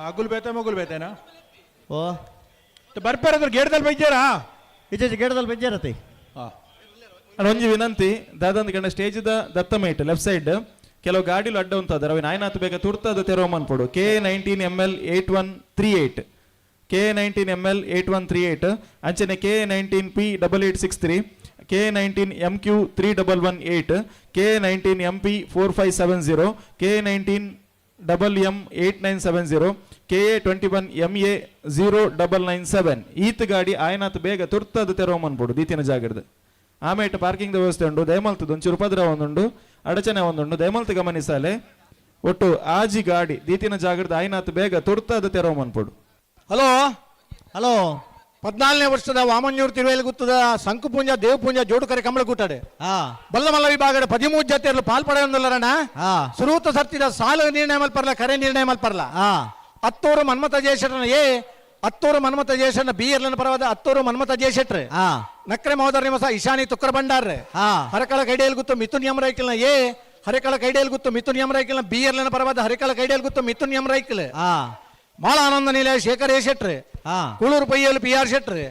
ಅಗುಲ್ ಬೇತೆ ಮಗುಲ್ ಬೇತೇನಾ ಓ ಬರ್ಪೇರ ಗೇಡ್ದಲ್ಲಿ ಬೈಜಾರಾ ಇಜ್ಜೆ ಗೇಡ್ದಲ್ಲಿ ಬೈಜಾರತಿ. ಒಂಜಿ ವಿನಂತಿ ದಾದಂದ ಗಂಡ ಸ್ಟೇಜ್ದ ದತ್ತಮೇಟ್ ಲೆಫ್ಟ್ ಸೈಡ್ ಕೆಲವು ಗಾಡಿಲು ಅಡ್ಡ ಉಂತಾದ್ರೆ ಅవి ನಾಯನಾತ್ ಬೇಗ ತುರ್ತಾದ ತೆರವ ಮನ್ಪೊಡು. K 19 ML 8138 K 19 M L 8138 ಅಂಚನೆ K 19 P 8863 K 19 M Q 3118 K 19 M P 4570 K 19 double M 8970 K A 21 M A 0997 ಈತ ಗಾಡಿ ಆಯನಾತ್ ಬೇಗ ತುರ್ತದ ತೆರವು ಮನ್ಪೊಡು ದೀತಿನ ಜಾಗದ ಆಮೇಟ ಪಾರ್ಕಿಂಗ್ ವ್ಯವಸ್ಥೆ ಉಂಡು ದಯಮಲ್ತದ ಒಂಚೂರು ಉಪದ್ರ ಒಂದುಂಡು ಅಡಚಣೆ ಒಂದುಂಡು ದಯಮಲ್ತು ಗಮನಿಸಾಲೆ ಒಟ್ಟು ಆಜಿ ಗಾಡಿ ದೀತಿನ ಜಾಗದ ಆಯನಾತ್ ಬೇಗ ತುರ್ತದ ತೆರವು ಮನ್ಪೊಡು. ಹಲೋ ಹಲೋ 14ನೇ ವರ್ಷದ ವಾಮಂಜೂರು ತಿರುವೇಲುಗುತ್ತದ ಸಂಕುಪೂಂಜ ದೇವಪೂಂಜ ಜೋಡುಕರೆ ಕಮಲಗೂಟಾಡೆ ಬಲ್ಲಮಲ್ಲ ವಿಭಾಗದ 13 ಜಾತಿಯರು ಪಾಲ್ಪಡೆಯೊಂದುಲ್ಲರಣ ಸುರೂತ ಸರ್ತಿದ ಸಾಲು ನಿರ್ಣಯ ಮಲ್ಪರ್ಲ ಕರೆ ನಿರ್ಣಯ ಮಲ್ಪರ್ಲ ಅತ್ತೂರು ಮನ್ಮಥ ಜಯಶೆಟ್ಟನ ಎ ಅತ್ತೂರು ಮನ್ಮಥ ಜಯಶೆಟ್ಟನ ಬಿ ಎರ್ಲನ ಪರವಾದ ಅತ್ತೂರು ಮನ್ಮಥ ಜಯಶೆಟ್ರೆ ನಕ್ರೆ ಮಹೋದರ ನಿವಾಸ ಇಶಾನಿ ತುಕ್ರ ಭಂಡಾರ್ರೆ ಹರಕಳ ಕೈಡೇಲ್ ಗುತ್ತು ಮಿಥುನ್ ಯಮರೈಕಲ್ನ ಎ ಹರಿಕಳ ಕೈಡೇಲ್ ಗುತ್ತು ಮಿಥುನ್ ಯಮರೈಕಲ್ನ ಬಿ ಎರ್ಲನ ಪರವಾದ ಹರಿಕಳ ಕೈಡೇಲ್ ಗುತ್ತು ಮಿಥುನ್ ಯಮರೈಕಲ್ ಮಾಳ ಆನಂದ ನಿಲಯ ಶೇಖರ್ ಎ ಶೆಟ್ರೆ ಕೂಳೂರು ಪೈಯಲು ಪಿ ಆರ್ ಶೆಟ್ರೆ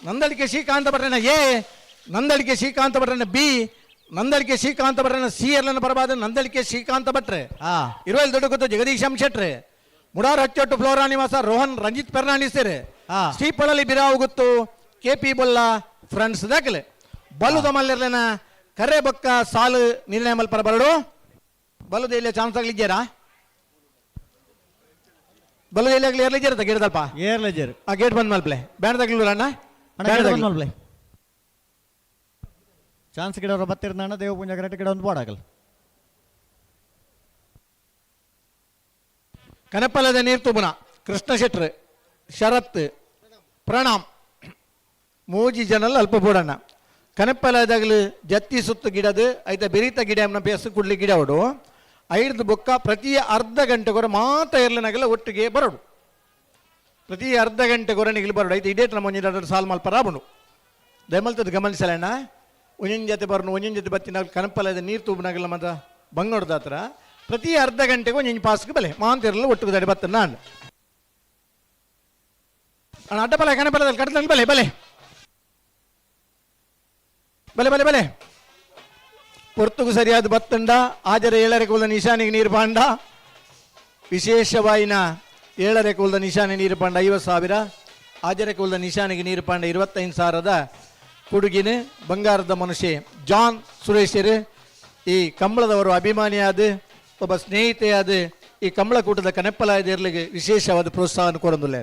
ನಂದಳಿಕೆ ಶ್ರೀಕಾಂತ ಭಟ್ರನ ಎ ನಂದಳಿಕೆ ಶ್ರೀಕಾಂತ ಭಟ್ರನ ಬಿ ನಂದಳಿಕೆ ಶ್ರೀಕಾಂತ ಭಟ್ರನ ಸಿ ಎರ್ಲನ ಪರವಾದ ನಂದಳಿಕೆ ಶ್ರೀಕಾಂತ ಭಟ್ರೆ ಇರುವಲ್ಲಿ ದೊಡ್ಡ ಗೊತ್ತು ಜಗದೀಶ್ ಎಂ ಶೆಟ್ರೆ ಮುಡಾರ್ ಹಚ್ಚೊಟ್ಟು ಫ್ಲೋರಾ ನಿವಾಸ ರೋಹನ್ ರಂಜಿತ್ ಫೆರ್ನಾಂಡಿಸ್ ಶ್ರೀಪಳಲಿ ಬಿರಾವು ಗುತ್ತು K P Bolla friends ದಾಖಲೆ ಬಲ್ಲುದ ಮಲ್ಲಿರ್ಲೇನ ಕರೆ ಬೊಕ್ಕ ಸಾಲು ನಿರ್ಣಯ ಮಲ್ಪರ ಬರಡು ಬಲ್ಲುದ ಇಲ್ಲ ಚಾನ್ಸ್ ಆಗ್ಲಿದ್ದೀರಾ ಬಲ್ಲುದ ಇಲ್ಲಿ ಆಗ್ಲಿ ಏರ್ಲಿದ್ದೀರ ಗೇಟ್ ಏರ್ಲಿದ್ದೀರ ಆ ಗೇಟ್ ಬಂದ್ ಮಲ್ಪ್ಲೆ ಬ್ಯಾನ್ ತಗ್ಲಿಲ್ಲ ಅಣ್ಣ ಮಲ್ಪ್ಲೆ ಚಾನ್ಸ್ ಗಿಡವ್ರ ಬತ್ತಿರ್ದ ದೇವ ಪೂಂಜಾ ಕರೆಕ್ಟ್ ಗಿಡ ಒಂದು ಬೋರ್ಡ್ ಆಗಲ್ಲ. ಕನಪಲದ ನೀರು ತುಬುನ ಕೃಷ್ಣ ಶೆಟ್ರ್ ಶರತ್ ಪ್ರಣಾಮ್ ಮೂಜಿ ಜನಲ್ ಅಲ್ಪ ಬೋಡಣ್ಣ ಕನಪಲದಾಗಲು ಜತ್ತಿ ಸುತ್ತು ಗಿಡದು ಐತ ಬೆರೀತ ಗಿಡ ಎಮ್ನ ಬೇಸು ಕುಡ್ಲಿ ಗಿಡ ಅವಡು ಐದು ಬೊಕ್ಕ ಪ್ರತಿ ಅರ್ಧ ಗಂಟೆಗೊರ ಮಾತ ಇರ್ಲನಾಗೆಲ್ಲ ಒಟ್ಟಿಗೆ ಬರೋಡು ಪ್ರತಿ ಅರ್ಧ ಗಂಟೆಗೊರ ನಿಗಲಿ ಬರೋಡು ಐತೆ ಇಡೇಟ್ ನಮ್ಮ ಒಂಜಿ ಸಾಲ್ ಮಲ್ಪರ ಆಬುಂಡು ದಯಮಲ್ತದ ಗಮನಿಸಲಣ್ಣ ಒಂಜೊಂದು ಜೊತೆ ಬರೋಣ ಒಂಜೊಂದು ಜೊತೆ ಬತ್ತಿನ ಕನಪಲದ ನೀರು ತೂಬುನಾಗಲ್ಲ ಮತ್ತೆ ಬಂಗೋಡ್ದ ಹತ್ರ ಪ್ರತಿ ಅರ್ಧ ಗಂಟೆಗೆ ಒಂಜೊಂದು ಪಾಸ್ಗೆ ಬಲೆ ಮಾಂತಿರಲ್ಲ ಒಟ್ಟಿಗೆ ದಡಿ ಬತ್ತ ನಾನು ಅಣ್ಣ ಅಡ್ಡಪಲ ಕನಪಲದಲ್ಲಿ ಕಟ್ಟದಲ್ಲಿ ಬಲೆ ಬಲೆ ಬಲೆ ಬಲೆ ಬಲೆ ಪೊರ್ತುಗು ಸರಿಯಾದ ಬತ್ತಂಡ ಆಜರ ಏಳರೆ ಕುಲ್ದ ನಿಶಾನಿಗೆ ನೀರು ಪಾಂಡ ವಿಶೇಷವಾಯಿನ ಏಳರೆ ಕುಲ್ದ ನಿಶಾನೆ ನೀರು ಪಾಂಡ 50,000 ಆಜರೆ ಕುಲ್ದ ನಿಶಾನಿಗೆ ನೀರು ಪಾಂಡ 25,000 ಕೊಡುಗಿನ ಬಂಗಾರದ ಮನುಷ್ಯ ಜಾನ್ ಸುರೇಶರು ಈ ಕಂಬಳದವರು ಅಭಿಮಾನಿಯಾದ ಒಬ್ಬ ಸ್ನೇಹಿತೆಯಾದ ಈ ಕಂಬಳಕೂಟದ ಕನೆಪ್ಪಲಾಯದಿರ್ಲಿಗೆ ವಿಶೇಷವಾದ ಪ್ರೋತ್ಸಾಹ ಕೊಡೊಂದುಲ್ಲ.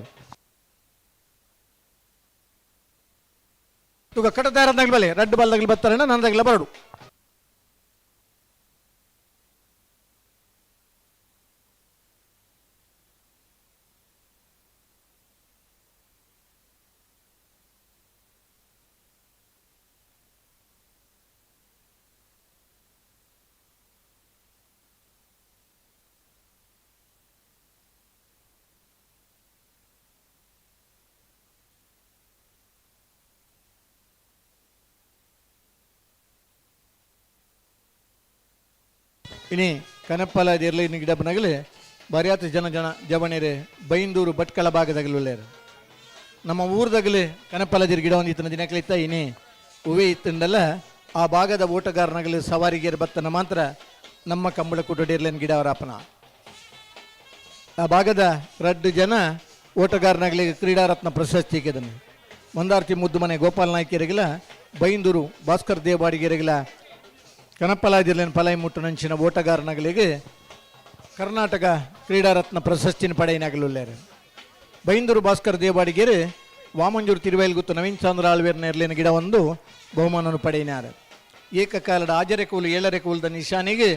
ತುಗ ಕಟ್ಟದಾರ ಬಲೆ ರಡ್ಡು ಬಲ್ದಾಗಲಿ ಬರ್ತಾರಣ್ಣ ನಂದಾಗಲ ಬರಡು ಇನಿ ಕನಪ್ಪಲ ಇರಲಿ ಇನ್ನು ಗಿಡಪ್ಪನಾಗಲಿ ಬರಿಯಾತ ಜನ ಜನ ಜವಣಿರೆ ಬೈಂದೂರು ಭಟ್ಕಳ ಭಾಗದಾಗಲಿ ಒಳ್ಳೆಯರು ನಮ್ಮ ಊರ್ದಾಗಲಿ ಕನಪ್ಪಲದಿರ್ ಗಿಡ ಒಂದು ಇತ್ತನ ದಿನಕ್ಲಿತ್ತ ಇನಿ ಹೂವೇ ಇತ್ತಂಡಲ್ಲ ಆ ಭಾಗದ ಓಟಗಾರನಾಗಲಿ ಸವಾರಿಗೇರ್ ಬತ್ತನ ಮಾತ್ರ ನಮ್ಮ ಕಂಬಳ ಕುಟಡಿರ್ಲೇನು ಗಿಡ ಅವರಪ್ಪನ ಆ ಭಾಗದ ರಡ್ಡು ಜನ ಓಟಗಾರನಾಗಲಿ ಕ್ರೀಡಾರತ್ನ ಪ್ರಶಸ್ತಿ ಇದನ್ನು ಮಂದಾರ್ತಿ ಮುದ್ದು ಮನೆ ಗೋಪಾಲ್ ನಾಯ್ಕರಿಗಿಲ್ಲ ಬೈಂದೂರು ಭಾಸ್ಕರ್ ದೇವಾಡಿಗೆರಿಗಿಲ್ಲ ಕನಪ್ಪಲಾದಿರ್ಲೇನು ಪಲಾಯಿ ಮುಟ್ಟು ನಂಚಿನ ಓಟಗಾರನಾಗಲಿಗೆ ಕರ್ನಾಟಕ ಕ್ರೀಡಾರತ್ನ ಪ್ರಶಸ್ತಿನ ಪಡೆಯನಾಗಲುಲ್ಲೇರು ಬೈಂದೂರು ಭಾಸ್ಕರ್ ದೇವಾಡಿಗೆರೆ ವಾಮಂಜೂರು ತಿರುವೈಲ್ಗುತ್ತು ನವೀನ್ ಚಂದ್ರ ಆಳ್ವೇರ್ ನೇರ್ಲಿನ ಗಿಡ ಒಂದು ಬಹುಮಾನವನ್ನು ಪಡೆಯಿನಾರು. ಏಕಕಾಲದ ಆಜರೆ ಕೂಲು ಏಳರೆ ಕೂಲದ ನಿಶಾನಿಗೆ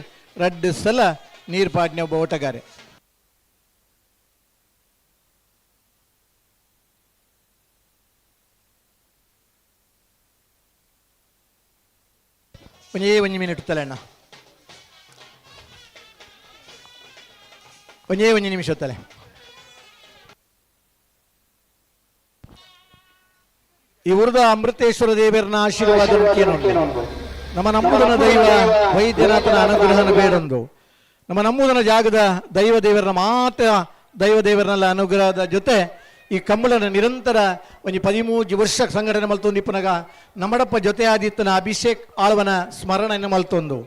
ರಡ್ಡು ಸಲ ನೀರು ಪಾಡ್ನೆ ಒಬ್ಬ ಓಟಗಾರೆ. ಒಂದೇ ಒಂಜಿ ಮಿನಿಟ್ ತಲೆ ಅಣ್ಣ, ಒಂದೇ ಒಂಜಿ ನಿಮಿಷ ತಲೆ. ಈ ಉರ್ದ ಅಮೃತೇಶ್ವರ ದೇವರನ್ನ ಆಶೀರ್ವಾದ ನಮ್ಮ ನಂಬುದನ ದೈವ ವೈದ್ಯನಾಥನ ಅನುಗ್ರಹನ ಬೇಡೊಂದು ನಮ್ಮ ನಂಬುದನ ಜಾಗದ ದೈವ ದೇವರನ್ನ ಮಾತ್ರ ದೈವ ದೇವರನ್ನೆಲ್ಲ ಅನುಗ್ರಹದ ಜೊತೆ ಈ ಕಂಬಳನ ನಿರಂತರ ಒಂಜಿ 13 ವರ್ಷ ಸಂಘಟನೆ ಮಲ್ತೊಂದು ಇಪ್ಪನಗ ನಮ್ಮಡಪ್ಪ ಜೊತೆ ಆದಿತ್ತನ ಅಭಿಷೇಕ್ ಆಳ್ವನ ಸ್ಮರಣೆಯನ್ನು ಮಲ್ತೊಂದು.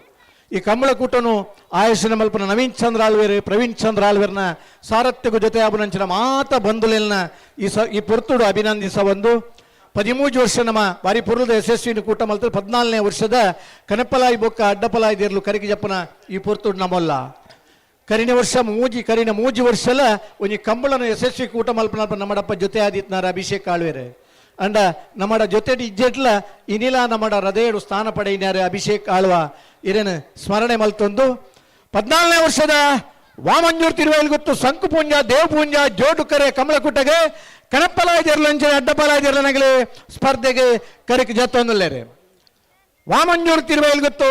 ಈ ಕಂಬಳಕೂಟನು ಆಯಸ್ಸಿನ ಮಲ್ಪನ ನವೀನ್ ಚಂದ್ರ ಆಳ್ವೇರು ಪ್ರವೀಣ್ ಚಂದ್ರ ಆಳ್ವೇರ್ನ ಸಾರಥ್ಯಗೂ ಜೊತೆ ಆಬುನಂಚಿನ ಮಾತ ಬಂಧುಲೆಲ್ನ ಈ ಈ ಪೊರ್ತುಡು ಅಭಿನಂದಿಸ ಒಂದು 13 ವರ್ಷ ನಮ್ಮ ಬಾರಿ ಪುರ್ಲದ ಯಶಸ್ವಿನ ಕೂಟ ಮಲ್ತ 14ನೇ ವರ್ಷದ ಕನಪಲಾಯಿ ಬೊಕ್ಕ ಅಡ್ಡಪಲಾಯಿ ದೇರ್ಲು ಕರಿಕೆ ಜಪ್ಪನ ಈ ಪೊರ್ತುಡು ನಮ್ಮಲ್ಲ ಕರಿನ ವರ್ಷ ಮೂಜಿ ಕರಿನ ಮೂಜಿ ವರ್ಷಲ ಒಂಜಿ ಕಂಬಳನ ಯಶಸ್ವಿ ಕೂಟ ಮಲ್ಪನಲ್ಪ ನಮ್ಮಡಪ್ಪ ಜೊತೆ ಆದಿತ್ನಾರ ಅಭಿಷೇಕ್ ಆಳ್ವೇರೆ ಅಂಡ ನಮ್ಮಡ ಜೊತೆ ಇಜ್ಜೆಟ್ಲ ಇನಿಲ ನಮ್ಮಡ ಹೃದಯಡು ಸ್ಥಾನ ಪಡೆಯಿನಾರೆ ಅಭಿಷೇಕ್ ಆಳ್ವ ಇರೇನು ಸ್ಮರಣೆ ಮಲ್ತೊಂದು 14ನೇ ವರ್ಷದ ವಾಮಂಜೂರ್ ತಿರುವೈಲ್ ಗೊತ್ತು ಸಂಕುಪುಂಜ ದೇವಪುಂಜ ಜೋಡುಕರೆ ಕಮಲಕುಟ್ಟಗೆ ಕಣಪ್ಪಲಾಯ್ದಿರ್ಲಂಚೆ ಅಡ್ಡಪಲಾಯ್ದಿರ್ಲನಗಲಿ ಸ್ಪರ್ಧೆಗೆ ಕರಿಕ್ ಜತ್ತೊಂದುಲ್ಲೇರೆ ವಾಮಂಜೂರ್ ತಿರುವೈಲ್ ಗೊತ್ತು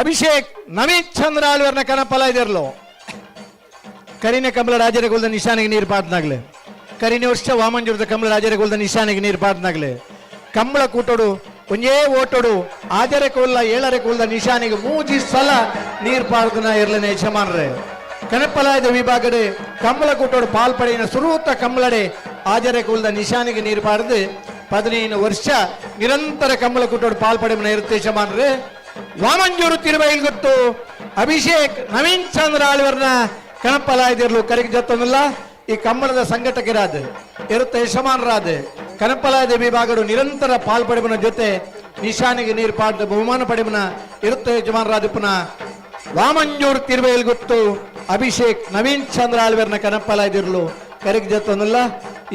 ಅಭಿಷೇಕ್ ನವೀನ್ ಚಂದ್ರ ಆಳ್ವರ್ನ ಕಣಪ್ಪಲಾಯ್ದಿರ್ಲು ಕರಿನೆ ಕಮಲ ರಾಜರಗುಲ್ದ ನಿಶಾನೆಗೆ ನೀರು ಪಾಡ್ನಾಗ್ಲೆ ಕರಿನೆ ವರ್ಷ ವಾಮಂಜೂರದ ಕಮಲ ರಾಜರಗುಲ್ದ ನಿಶಾನೆಗೆ ನೀರು ಪಾಡ್ನಾಗ್ಲೆ ಕಂಬಳ ಕೂಟೋಡು ಒಂಜೇ ಓಟೋಡು ಆಜರೆ ಕೊಲ್ಲ ಏಳರೆ ಕೊಲ್ದ ನಿಶಾನೆಗೆ ಮೂಜಿ ಸಲ ನೀರು ಪಾಡ್ದನ ಇರ್ಲನೆ ಯಜಮಾನ್ರೆ ಕನಪಲಾಯದ ವಿಭಾಗಡೆ ಕಂಬಳ ಕೂಟೋಡು ಪಾಲ್ಪಡೆಯಿನ ಸುರೂತ ಕಂಬಳಡೆ ಆಜರೆ ಕೊಲ್ದ ನಿಶಾನೆಗೆ ನೀರು ಪಾಡ್ದು 15 ವರ್ಷ ನಿರಂತರ ಕಂಬಳ ಕೂಟೋಡು ಪಾಲ್ಪಡೆಯ ಇರುತ್ತೆ ಯಜಮಾನ್ರೆ. ವಾಮಂಜೂರು ತಿರುವೈಲ್ ಗೊತ್ತು ಅಭಿಷೇಕ್ ನವೀನ್ ಚಂದ್ರ ಆಳ್ವರ್ನ ಕನಪಲಾಯದಿರ್ಲು ಕರಿಗೆ ಜತ್ತೊಂದಿಲ್ಲ ಈ ಕಂಬಳದ ಸಂಘಟಕರಾದ ಇರುತ್ತೆ ಯಜಮಾನರಾದ ಕನಪಲಾಯದ ವಿಭಾಗಡು ನಿರಂತರ ಪಾಲ್ಪಡೆಬನ ಜೊತೆ ನಿಶಾನಿಗೆ ನೀರು ಪಾಡ್ದ ಬಹುಮಾನ ಪಡೆಬನ ಇರುತ್ತೆ ಯಜಮಾನರಾದ ವಾಮಂಜೂರ್ ತಿರುವೈಲ್ ಗೊತ್ತು ಅಭಿಷೇಕ್ ನವೀನ್ ಚಂದ್ರ ಆಳ್ವೇರ್ನ ಕನಪಲಾಯದಿರ್ಲು ಕರಿಗೆ ಜತ್ತೊಂದಿಲ್ಲ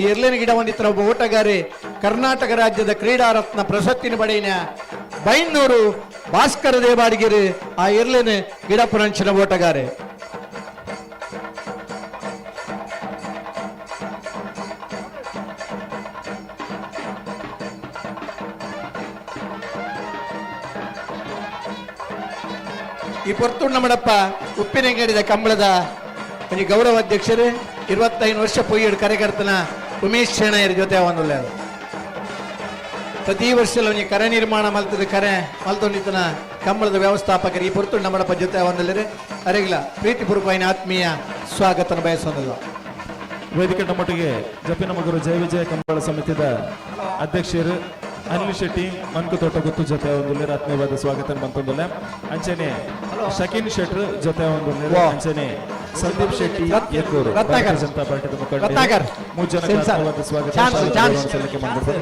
ಈ ಎರ್ಲಿನ ಗಿಡ ಹೊಂದಿತ್ರ ಒಬ್ಬ ಓಟಗಾರಿ ಕರ್ನಾಟಕ ರಾಜ್ಯದ ಕ್ರೀಡಾ ರತ್ನ ಪ್ರಶಸ್ತಿನ ಪಡೆಯಿನ ಬೈಂದೂರು ಭಾಸ್ಕರ ದೇವಾಡಿಗೆರೆ ಆ ಎರ್ಲಿನ ಗಿಡ ಪುರಂಚಿನ ಓಟಗಾರೆ. ಈ ಪೊರ್ತು ನಮ್ಮಡಪ್ಪ ಉಪ್ಪಿನಂಗಡಿದ ಕಂಬಳದ ಒಂಜಿ ಗೌರವ ಅಧ್ಯಕ್ಷರು 25 ವರ್ಷ ಪೊಯ್ಯಡು ಕಾರ್ಯಕರ್ತನ ಉಮೇಶ್ ಶೆಣೈಯರ ಜೊತೆ ಅವನುಲ್ಲ ಪ್ರತಿ ವರ್ಷ ಒಂಜಿ ಕರೆ ನಿರ್ಮಾಣ ಮಲ್ತದ ಕರೆ ಮಲ್ತೊಂಡಿತನ ಕಂಬಳದ ವ್ಯವಸ್ಥಾಪಕರು ಈ ಪೊರ್ತು ನಮ್ಮಡಪ್ಪ ಜೊತೆ ಅವನುಲ್ಲರು ಅರೆಗಿಲ ಪ್ರೀತಿಪೂರ್ವಕವಾದ ಆತ್ಮೀಯ ಸ್ವಾಗತನ ಬಯಸೋದಿಲ್ಲ. ವೇದಿಕೆ ನಮ್ಮೊಟ್ಟಿಗೆ ಜಪಿನ ಮಗರು ಜಯ ವಿಜಯ ಕಂಬಳ ಸಮಿತಿದ ಅಧ್ಯಕ್ಷರು ಅನಿಲ್ ಶೆಟ್ಟಿ ಮನ್ಕು ತೋಟ ಗುತ್ತು ಜೊತೆ ಒಂದು ಆತ್ಮೀಯವಾದ ಸ್ವಾಗತ ಬಂತೊಂದಿಲ್ಲ. ಅಂಚನೆ ಶಕೀನ್ ಶೆಟ್ರು ಜೊತೆ ಒಂದು ಅಂಚನೆ ಸಂದೀಪ್ ಶೆಟ್ಟಿ ಯಕ್ಕೂರು ಭಾರತೀಯ ಜನತಾ ಪಾರ್ಟಿದ ಮುಖಂಡ ಮೂರು ಜನ ಆತ್ಮೀಯವಾದ ಸ್ವಾಗತ ಸಲ್ಲಿಕೆ ಮಾಡ್ತಾರೆ.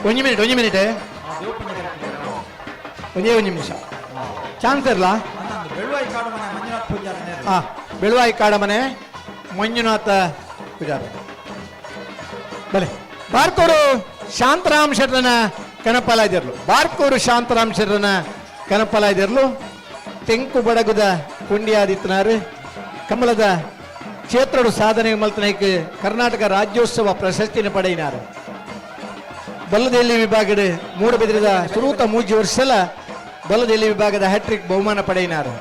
ಒಂದು ಮಿನಿಟ್ ಒಂದು ಮಿನಿಟ್ ಒಂದೇ ಒಂದು ನಿಮಿಷ ಚಾನ್ಸ್ ಇರಲ್ಲ. ಬೆಳುವಾಯಿ ಕಾಡಮನೆ ಮಂಜುನಾಥ ಪೂಜಾರಿ ಬಲೆ ಬಾರ್ಕೋರು ಶಾಂತರಾಮ್ ಶೆಟ್ಟರನ ಕನಪಲಾಯ್ದಿರ್ಲು ಬಾರ್ಕೋರು ಶಾಂತರಾಮ್ ಶೆಟ್ಟರನ ಕನಪಲಾಯ್ದಿರ್ಲು ತೆಂಕು ಬಡಗುದ ಕುಂಡಿಯಾದಿತ್ತನಾರು ಕಮಲದ ಕ್ಷೇತ್ರಡು ಸಾಧನೆ ಮಲ್ತನೈಕ್ ಕರ್ನಾಟಕ ರಾಜ್ಯೋತ್ಸವ ಪ್ರಶಸ್ತಿನ ಪಡೆಯಿನಾರು. ಬಲ್ಲದೆಲ್ಲಿ ವಿಭಾಗದ ಮೂಡಬಿದ್ರದ ಸುರೂತ ಮೂಜಿ ವರ್ಷಲ ಬಲ್ಲದೆಲ್ಲಿ ವಿಭಾಗದ ಹ್ಯಾಟ್ರಿಕ್ ಬಹುಮಾನ ಪಡೆಯಿನಾರು.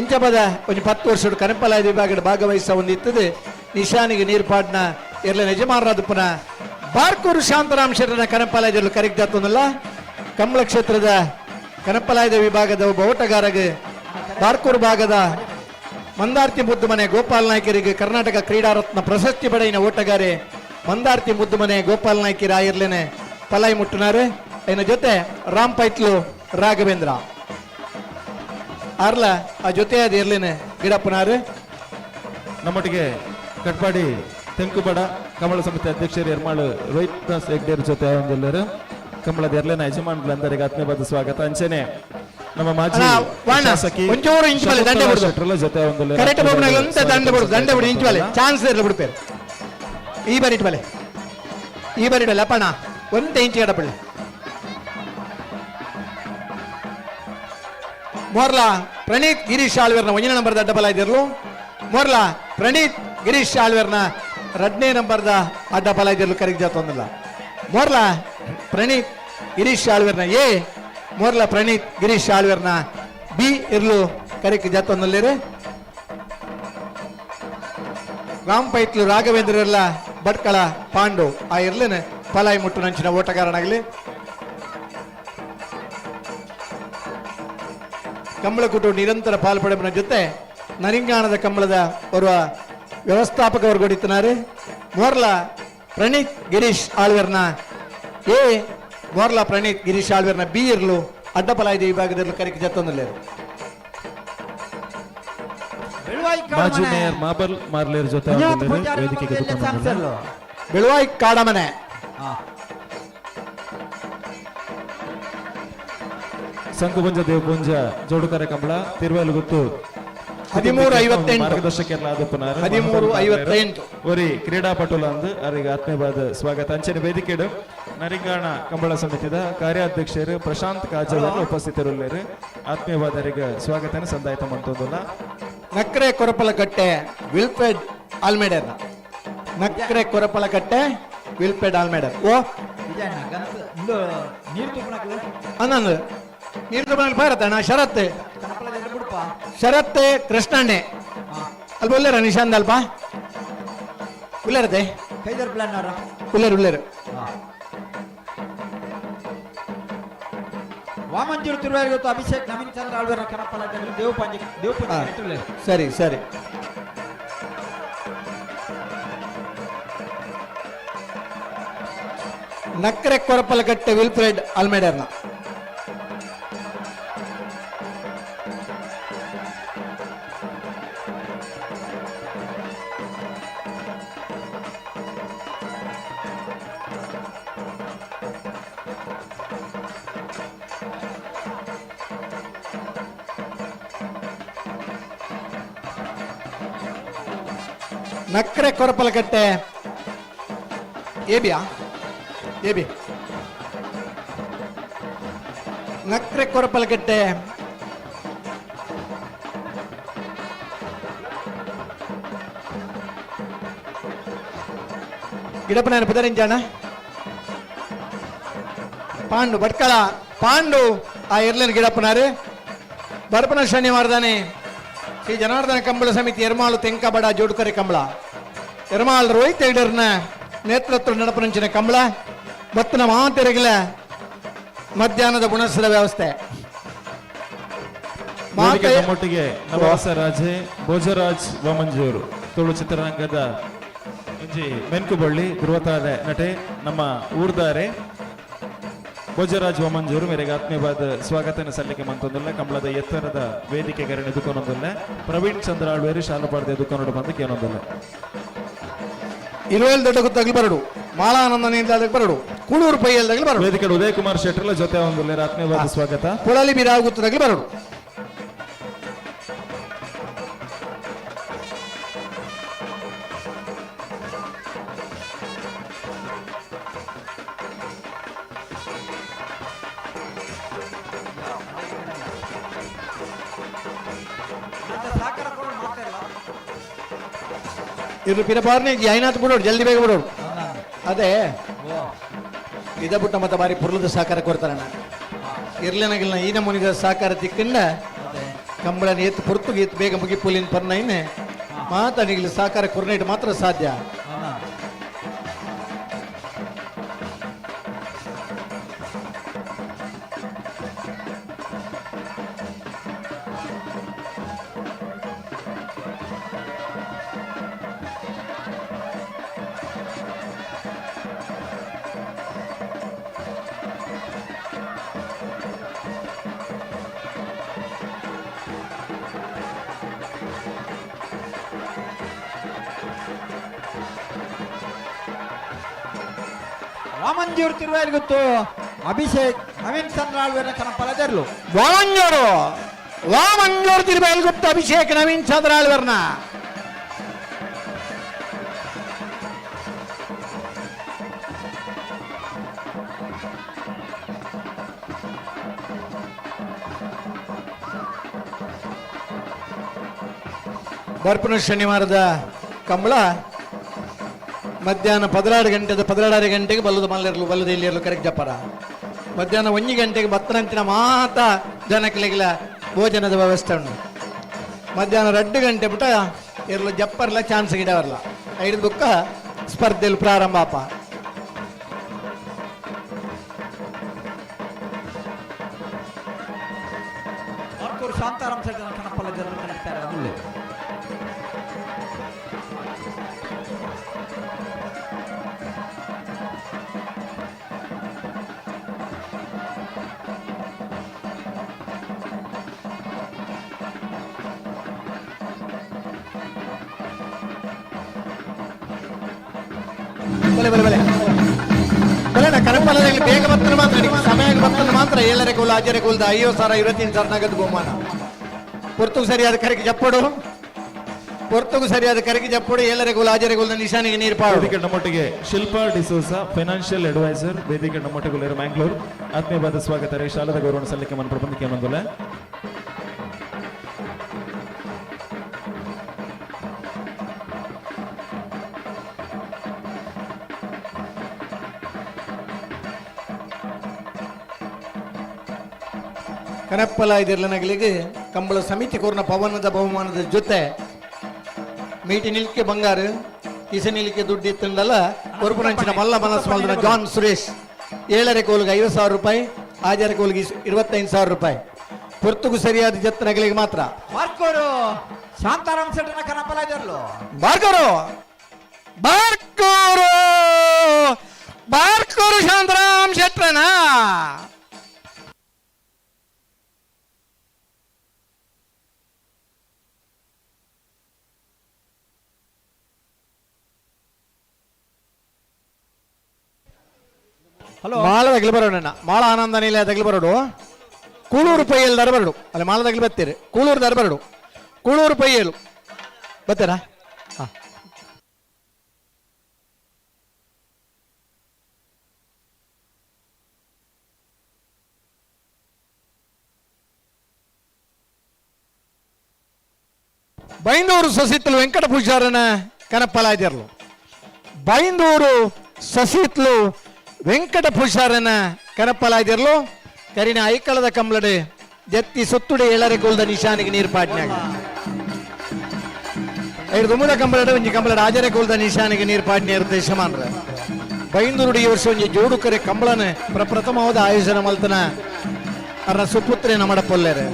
ಇಂಚಪದ ಒಂದು 10 ವರ್ಷದ ಕನಪಲಾಯ ವಿಭಾಗದ ಭಾಗವಹಿಸ ಒಂದಿತ್ತದೆ ನಿಶಾನಿಗೆ ನೀರ್ಪಾಡ್ನ ಎರ್ಲ ಯಜಮಾನರಾದಪ್ಪನ ಬಾರ್ಕೂರು ಶಾಂತರಾಮ್ ಶೆಟ್ಟರನ ಕನಪಲಾಯದಲ್ಲಿ ಕರಿಗ್ದಾತನಲ್ಲ ಕಮಲ ಕ್ಷೇತ್ರದ ಕನಪಲಾಯದ ವಿಭಾಗದ ಒಬ್ಬ ಓಟಗಾರಗೆ ಬಾರ್ಕೂರು ಭಾಗದ ಮಂದಾರ್ತಿ ಮುದ್ದುಮನೆ ಗೋಪಾಲ್ ನಾಯ್ಕರಿಗೆ ಕರ್ನಾಟಕ ಕ್ರೀಡಾರತ್ನ ಪ್ರಶಸ್ತಿ ಪಡೆಯಿನ ಓಟಗಾರೆ ಮಂದಾರ್ತಿ ಮುದ್ದುಮನೆ ಗೋಪಾಲ್ ನಾಯ್ಕಿ ರಾಯರ್ಲೇನೆ ಪಲಾಯಿ ಮುಟ್ಟುನಾರು. ಏನ ಜೊತೆ ರಾಮ್ ಪೈತ್ಲು ರಾಘವೇಂದ್ರ ಆರ್ಲ ಆ ಜೊತೆ ಅದು ಇರ್ಲೇನೆ ಗಿಡಪ್ಪನಾರು. ನಮ್ಮೊಟ್ಟಿಗೆ ಕಟ್ಪಾಡಿ ತೆಂಕುಬಡ ಕಮಲ ಸಮಿತಿ ಅಧ್ಯಕ್ಷರು ಎರ್ಮಾಳು ರೋಹಿತ್ ದಾಸ್ ಹೆಗ್ಡೇರ್ ಜೊತೆ ಒಂದೆಲ್ಲರು ಕಮಲದ ಎರ್ಲೇನ ಯಜಮಾನ್ಗಳಂದರಿಗೆ ಆತ್ಮೀಯವಾದ ಸ್ವಾಗತ. ಅಂಚನೆ ನಮ್ಮ ಮಾಜಿ ಶಾಸಕಿ ಶೆಟ್ರಲ್ಲ ಜೊತೆ ಒಂದೆಲ್ಲರು ಚಾನ್ಸ್ ಇರಲಿ ಬಿಡ್ಪೇರು ಈ ಬಾರಿ ಇಟ್ಬಲೆ ಈ ಬಾರಿ ಇಡಲ್ಲ ಅಪ್ಪಣ್ಣ ಒಂದೇ ಇಂಚು ಎಡಪಳ್ಳಿ ಮೋರ್ಲಾ ಪ್ರಣೀತ್ ಗಿರೀಶ್ ಆಳ್ವೇರ್ನ ಒಂದನೇ ನಂಬರ್ದ ಅಡ್ಡಬಲ ಇದ್ದಿರ್ಲು ಮೋರ್ಲಾ ಪ್ರಣೀತ್ ಗಿರೀಶ್ ಆಳ್ವೇರ್ನ ಎರಡನೇ ನಂಬರ್ದ ಅಡ್ಡಬಲ ಇದ್ದಿರ್ಲು ಕರಿಗೆ ಜಾತೊಂದಿಲ್ಲ ಮೋರ್ಲಾ ಪ್ರಣೀತ್ ಗಿರೀಶ್ ಆಳ್ವೇರ್ನ ಎ ಮೋರ್ಲಾ ಪ್ರಣೀತ್ ಗಿರೀಶ್ ಆಳ್ವೇರ್ನ ಬಿ ಇರ್ಲು ಕರಿಗೆ ಜಾತೊಂದಲ್ಲಿರು ರಾಮ್ ಪೈತ್ಲು ರಾಘವೇಂದ್ರಲ್ಲ ಭಟ್ಕಳ ಪಾಂಡು ಆ ಇರ್ಲೇನೆ ಪಲಾಯಿ ಮುಟ್ಟು ನಂಚಿನ ಓಟಗಾರನಾಗಲಿ. ಕಂಬಳಕೂಟ ನಿರಂತರ ಪಾಲ್ಪಡೆಬನ ಜೊತೆ ನರಿಂಗಾಣದ ಕಂಬಳದ ಓರ್ವ ವ್ಯವಸ್ಥಾಪಕವರು ಕೊಡಿತನಾರು ಮೋರ್ಲಾ ಪ್ರಣೀತ್ ಗಿರೀಶ್ ಆಳ್ವೇರ್ನ ಎ ಮೋರ್ಲಾ ಪ್ರಣೀತ್ ಗಿರೀಶ್ ಆಳ್ವೇರ್ನ ಬಿ ಇರ್ಲು ಅಡ್ಡಪಲಾಯ್ದ ವಿಭಾಗದಲ್ಲಿ ಕರಿಕೆ ಜತ್ತೊಂದಲ್ಲೇರು. ಮಾಜಿ ಮೇಯರ್ ಮಾಬಲ್ ಮಾರ್ಲೇರ್ ಜೊತೆ ವೇದಿಕೆಗೆ ಬೆಳುವಾಯಿ ಕಾಡಮನೆ. ಸಂಕುಪುಂಜ ದೇವಪುಂಜ ಜೋಡುಕರೆ ಕಂಬಳ ತಿರುವಲುಗುತ್ತು 13:58. ಮಾರ್ಗದರ್ಶಕರಾದ 13:58. ಒರಿ ಕ್ರೀಡಾಪಟುಲ ಅಂದು ಅವರಿಗೆ ಆತ್ಮೀಯವಾದ ಸ್ವಾಗತ. ಅಂಚನೆ ವೇದಿಕೆಡು ನರಿಂಗಾಣ ಕಂಬಳ ಸಮಿತಿದ ಕಾರ್ಯಾಧ್ಯಕ್ಷರು ಪ್ರಶಾಂತ್ ಕಾಜವರ್ ಉಪಸ್ಥಿತರುಳ್ಳರು. ಆತ್ಮೀಯವಾದರಿಗೆ ಸ್ವಾಗತನ ಸಂದಾಯಿತ ಮಂತೊಂದುಲ್ಲ. ನಕ್ರೆ ಕೊರಪಲಕಟ್ಟೆ ವಿಲ್ಫೆಡ್ ಆಲ್ಮೇಡರ್. ನಕ್ರೆ ಕೊರಪಲಕಟ್ಟೆ ವಿಲ್ಫೆಡ್ ಆಲ್ಮೇಡರ್. ಓ ಅನ್ನಂದು ನೀರು ತುಪ್ಪನಕಲು ಪಾರತಣ್ಣ. ಶರತ್ ಶರತ್ ಕೃಷ್ಣಣ್ಣೆ ಅಲ್ಪ ಉಲ್ಲೇರ ನಿಶಾಂತ್ ಅಲ್ಪ ಉಲ್ಲೇರತೆ ಉಲ್ಲೇರು ಉಲ್ಲೇರು. ವಾಮಂಜೂರು ತಿರುವಾರಿಗೊತ್ತು ಅಭಿಷೇಕ್ ನವೀನ್ ಚಂದ್ರ ಆಳ್ವರ ಕನಪಲ ದೇವಪಂಜ ದೇವಪಂಜ. ಸರಿ ಸರಿ. ನಕ್ರೆ ಕೊರಪಲಕಟ್ಟೆ ವಿಲ್ಫ್ರೆಡ್ ಆಲ್ಮೇಡರ್ನ. ನಕ್ರೆ ಕೊರಪಲಕಟ್ಟೆ ಎಬಿಯಾ ಎಬಿ. ನಕ್ರೆ ಕೊರಪಲಕಟ್ಟೆ ಗಿಡಪ್ಪನ ಪುದರಿಂಜಾಣ ಪಾಂಡು ಭಟ್ಕಳ ಪಾಂಡು ಆ ಎರ್ಲನ್ ಗಿಡಪ್ಪನಾರು. ಬರ್ಪನ ಶನಿವಾರದಾನೆ ಶ್ರೀ ಜನಾರ್ದನ ಕಂಬಳ ಸಮಿತಿ ಎರ್ಮಾಳು ತೆಂಕಬಡ ಜೋಡುಕರೆ ಕಂಬಳ ಎರ್ಮಾಳ್ ರೋಹಿತ್ ಹೆಗ್ಡರ್ನ ನೇತೃತ್ವ ನಡಪನಂಚಿನ ಕಂಬಳ ಬತ್ತನ ಮಾತೆರಗಿಲ ಮಧ್ಯಾಹ್ನದ ಗುಣಸದ ವ್ಯವಸ್ಥೆ. ನಮ್ಮೊಟ್ಟಿಗೆ ನವರಸ ರಾಜೆ ಭೋಜರಾಜ್ ವಾಮಂಜೂರು ತುಳು ಚಿತ್ರರಂಗದ ಒಂಜಿ ಮೆನ್ಕುಬಳ್ಳಿ ಧ್ರುವತಾರೆ ನಟೆ ನಮ್ಮ ಊರ್ದಾರೆ ಭೋಜರಾಜ್ ವಾಮಂಜೂರು ಮೇರೆಗೆ ಆತ್ಮೀಯವಾದ ಸ್ವಾಗತನ ಸಲ್ಲಿಕೆ ಮಂತೊಂದುಲ್ಲ. ಕಂಬಳದ ಎತ್ತರದ ವೇದಿಕೆ ಗರಣೆ ದುಕಾನೊಂದುಲ್ಲ. ಪ್ರವೀಣ್ ಚಂದ್ರ ಆಳ್ವೇರು ಶಾಲಪಾಡದ ದುಕಾನೋಡು ಬಂದು ಕೇನೊಂದುಲ್ಲ. ಇರುವೇಲ್ ದೊಡ್ಡ ಗುತ್ತಾಗಲಿ ಬರಡು ಮಾಲಾನಂದನಿಂದ ಬರಡು ಕೂಡೂರು ಪೈಯಲ್ದಾಗಲಿ ಬರಡು. ವೇದಿಕೆ ಉದಯ್ ಕುಮಾರ್ ಶೆಟ್ಟರ್ಲ ಜೊತೆ ಒಂದು ಆತ್ಮೀಯವಾದ ಸ್ವಾಗತ. ಕೊಳಲಿ ಬಿರಾವ್ ಗುತ್ತದಾಗಲಿ ಬರಡು. ಇವ್ರು ಪಿರಪಾರನೆ ಐನಾಥ್ ಬಿಡೋರು ಜಲ್ದಿ ಬೇಗ ಬಿಡೋರು. ಅದೇ ಇದ ಬಿಟ್ಟ ಮತ್ತೆ ಬಾರಿ ಪುರ್ಲದ ಸಹಕಾರ ಕೊಡ್ತಾರಣ್ಣ. ಇರ್ಲೇನಾಗಿಲ್ಲ ಈ ನಮೂನಿದ ಸಹಕಾರ ತಿಕ್ಕಂಡ ಕಂಬಳನ ಎತ್ತು ಪುರ್ತು ಎತ್ತು ಬೇಗ ಮುಗಿಪುಲಿನ ಪರ್ನೈನೆ ಮಾತಾಡಿಗ್ಲಿ ಸಹಕಾರ ಕೊರ್ನೇಟ್ ಮಾತ್ರ ಸಾಧ್ಯ. ವಾಮಂಜೂರು ತಿರುವಾಯಿಗುತ್ತು ಅಭಿಷೇಕ್ ನವೀನ್ ಚಂದ್ರ ಆಳ್ವೇರ ಕನಪಲದರ್ಲು. ವಾಮಂಜೂರು ವಾಮಂಜೂರು ತಿರುವಾಯಿಗುತ್ತು ಅಭಿಷೇಕ್ ನವೀನ್ ಚಂದ್ರ ಆಳ್ವೇರ್ನ. ಬರ್ಪನ ಶನಿವಾರದ ಕಂಬಳ ಮಧ್ಯಾಹ್ನ 12 ಗಂಟೆದ 12.5 ಗಂಟೆಗೆ ಬಲ್ಲದ ಮಲ್ಲೆರ್ಲು ಬಲ್ಲದ ಇಲ್ಲಿರಲು ಕರೆಕ್ಟ್ ಜಪ್ಪರ. ಮಧ್ಯಾಹ್ನ 1 ಗಂಟೆಗೆ ಬತ್ತನಂಚಿನ ಮಾತ ಜನಕ್ಲೆಗಿಲ ಭೋಜನದ ವ್ಯವಸ್ಥೆ ಉಂಟು. ಮಧ್ಯಾಹ್ನ 2 ಗಂಟೆ ಬಿಟ್ಟ ಇರಲು ಜಪ್ಪರ್ಲ ಚಾನ್ಸ್ ಗಿಡವರ್ಲ ಐದು ಬುಕ್ಕ ಸ್ಪರ್ಧೆಯಲ್ಲಿ ಪ್ರಾರಂಭ ಅಪ್ಪ. ಶಾಂತಾರಾಮ್ ಸೆಟ್ ಕಣಪ್ಪಲ್ಲ ಜನರು ಕನೆಕ್ಟ್ ಮುಳ್ಳು. ಬಲೆ ಬಲೆ ಬಲೆ ಬಲೆ ನಾ ಕನಪಲ್ಲದಲ್ಲಿ ಬೇಗ ಬತ್ತನ ಮಾತ್ರ ಸಮಯ ಬತ್ತನ ಮಾತ್ರ ಏಳರೆ ಕೋಲು ಆಜರೆ ಕೋಲ್ದ 50,000 25,000 ನಗದು ಬಹುಮಾನ. ಪೊರ್ತುಗು ಸರಿಯಾದ ಕರೆಗೆ ಜಪ್ಪಡು, ಪೊರ್ತುಗು ಸರಿಯಾದ ಕರೆಗೆ ಜಪ್ಪಡು, ಏಳರೆ ಕೋಲು ಆಜರೆ ಕೋಲ್ದ ನಿಶಾನಿಗೆ ನೀರು ಪಾಡು. ವೇದಿಕೆ ನಮ್ಮೊಟ್ಟಿಗೆ ಶಿಲ್ಪಾ ಡಿಸೋಜಾ, ಫೈನಾನ್ಷಿಯಲ್ ಅಡ್ವೈಸರ್, ವೇದಿಕೆ ನಮ್ಮೊಟ್ಟಿಗೆ ಮ್ಯಾಂಗ್ಳೂರ್. ಆತ್ಮೀಯವಾದ ಸ್ವಾಗತ ರೇ. ಶಾಲದ ಗೌರವ ಸಲ್ಲಿಕೆ ಮನ ಪ್ರಬಂಧಕ್ಕೆ ಮಂದುಲ. ಕನಪ್ಪಲ ಇದಿರ್ಲನಗಲಿಗೆ ಕಂಬಳ ಸಮಿತಿ ಕೋರ್ನ ಪವನದ ಬಹುಮಾನದ ಜೊತೆ ಮೀಟಿ ನಿಲ್ಕೆ ಬಂಗಾರು ಕಿಸೆ ನಿಲ್ಕೆ ದುಡ್ಡು ಇತ್ತಂದಲ್ಲ ಕೊರುಪುನಂಚಿನ ಮಲ್ಲ ಮನಸ್ಸು ಮಲ್ದನ ಜಾನ್ ಸುರೇಶ್ 7.5 ಕೋಲಿಗೆ 50,000 ರೂಪಾಯಿ, ಆಜಾರೆ ಕೋಲಿಗೆ 25,000 ರೂಪಾಯಿ. ಪೊರ್ತುಗು ಸರಿಯಾದ ಜತ್ತನಗಳಿಗೆ ಮಾತ್ರ. ಬಾರ್ಕೋರು ಶಾಂತಾರಾಮ್ ಶೆಟ್ಟನ ಕನಪ್ಪಲ ಇದಿರ್ಲು. ಬಾರ್ಕೋರು ಬಾರ್ಕೋರು ಬಾರ್ಕೋರು ಶಾಂತಾರಾಮ್ ಶೆಟ್ಟನ. ಹಲೋ. ಮಾಳ ತಗಲಿ ಬರೋಣ, ಮಾಳ ಆನಂದ ನೀಲ ತಗಲಿ ಬರೋಡು. ಕೂಳೂರು ಪೈಯಲ್ ದರ ಬರಡು, ಅಲ್ಲಿ ಮಾಳ ತಗಲಿ ಬತ್ತೀರಿ. ಕೂಳೂರು ದರ ಬರಡು, ಕೂಳೂರು ಪೈಯಲು ಬತ್ತೀರಾ? ಹಾ. ಬೈಂದೂರು ಸಸಿತ್ಲು ವೆಂಕಟ ಪೂಜಾರನ ಕನಪ್ಪಲಾದಿರ್ಲು. ಬೈಂದೂರು ಸಸಿತ್ಲು ವೆಂಕಟ ಪೂಜಾರನ ಕನಪ್ಪಲಾದಿರ್ಲು. ಕರಿನ ಐಕಳದ ಕಂಬ್ಲಡೆ ಜತ್ತಿ ಸುತ್ತುಡೆ ಏಳರೆ ಕೋಲ್ದ ನಿಶಾನಿಗೆ ನೀರು ಪಾಟ್ನ್ಯಾಗ. ಐದು ದುಮ್ಮದ ಕಂಬಳಡೆ ಒಂಜಿ ಕಂಬಳಡೆ ಆಜರೆ ಕೋಲ್ದ ನಿಶಾನಿಗೆ ನೀರು ಪಾಟ್ನಿ ಇರುತ್ತೆ ಯಜಮಾನ್ರ. ಬೈಂದೂರುಡು ಈ ವರ್ಷ ಒಂಜಿ ಜೋಡುಕರೆ ಕಂಬಳನೆ ಪ್ರಪ್ರಥಮವಾದ ಆಯೋಜನೆ ಮಲ್ತನ ಅರ್ನ ಸುಪುತ್ರೆ ನಮಡ ಪೊಲ್ಲೆರೆ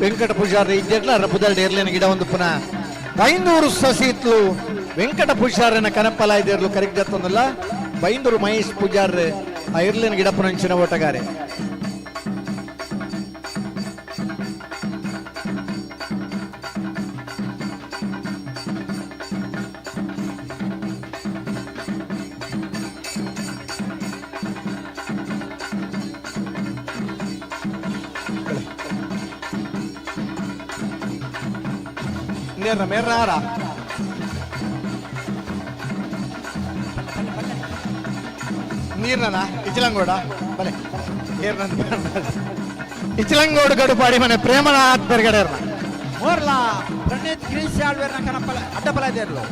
ವೆಂಕಟ ಪೂಜಾರ ಇಜ್ಜೆಟ್ಲ ಅರ್ನ ಪುದರ್ಡೆ ಇರ್ಲೇನ ಗಿಡ ಒಂದು ಪುನಃ ಬೈಂದೂರು ಸಸಿತ್ಲು ವೆಂಕಟ ಪೂಜಾರನ ಕನಪ್ಪಲಾಯ್ದಿರ್ಲು ಕರಿಗ್ದತ್ತೊಂದಲ್ಲ ಬೈಂದೂರು ಮಹೇಶ್ ಪೂಜಾರ್ ಆ ಇರ್ಲೇನ ಗಿಡ ಪುನಂಚಿನ ಓಟಗಾರೆ. ಮೇರ್ನ ಮೇರ್ನ ಆರ ನೀರ್ನ ಇಚಲಂಗೋಡ ಬಲೆ ಏರ್ನ ಇಚಲಂಗೋಡು ಗಡುಪಾಡಿ ಮನೆ ಪ್ರೇಮನಾಥ್ ಬೆರ್ಗಡೆರ್ನ. ಮೋರ್ಲಾ ಪ್ರಣೀತ್ ಗಿರೀಶ್ ಆಳ್ವೇರ್ನ ಕನಪ್ಪಲ ಅಡ್ಡಪಲ ಇದಿರ್ಲು.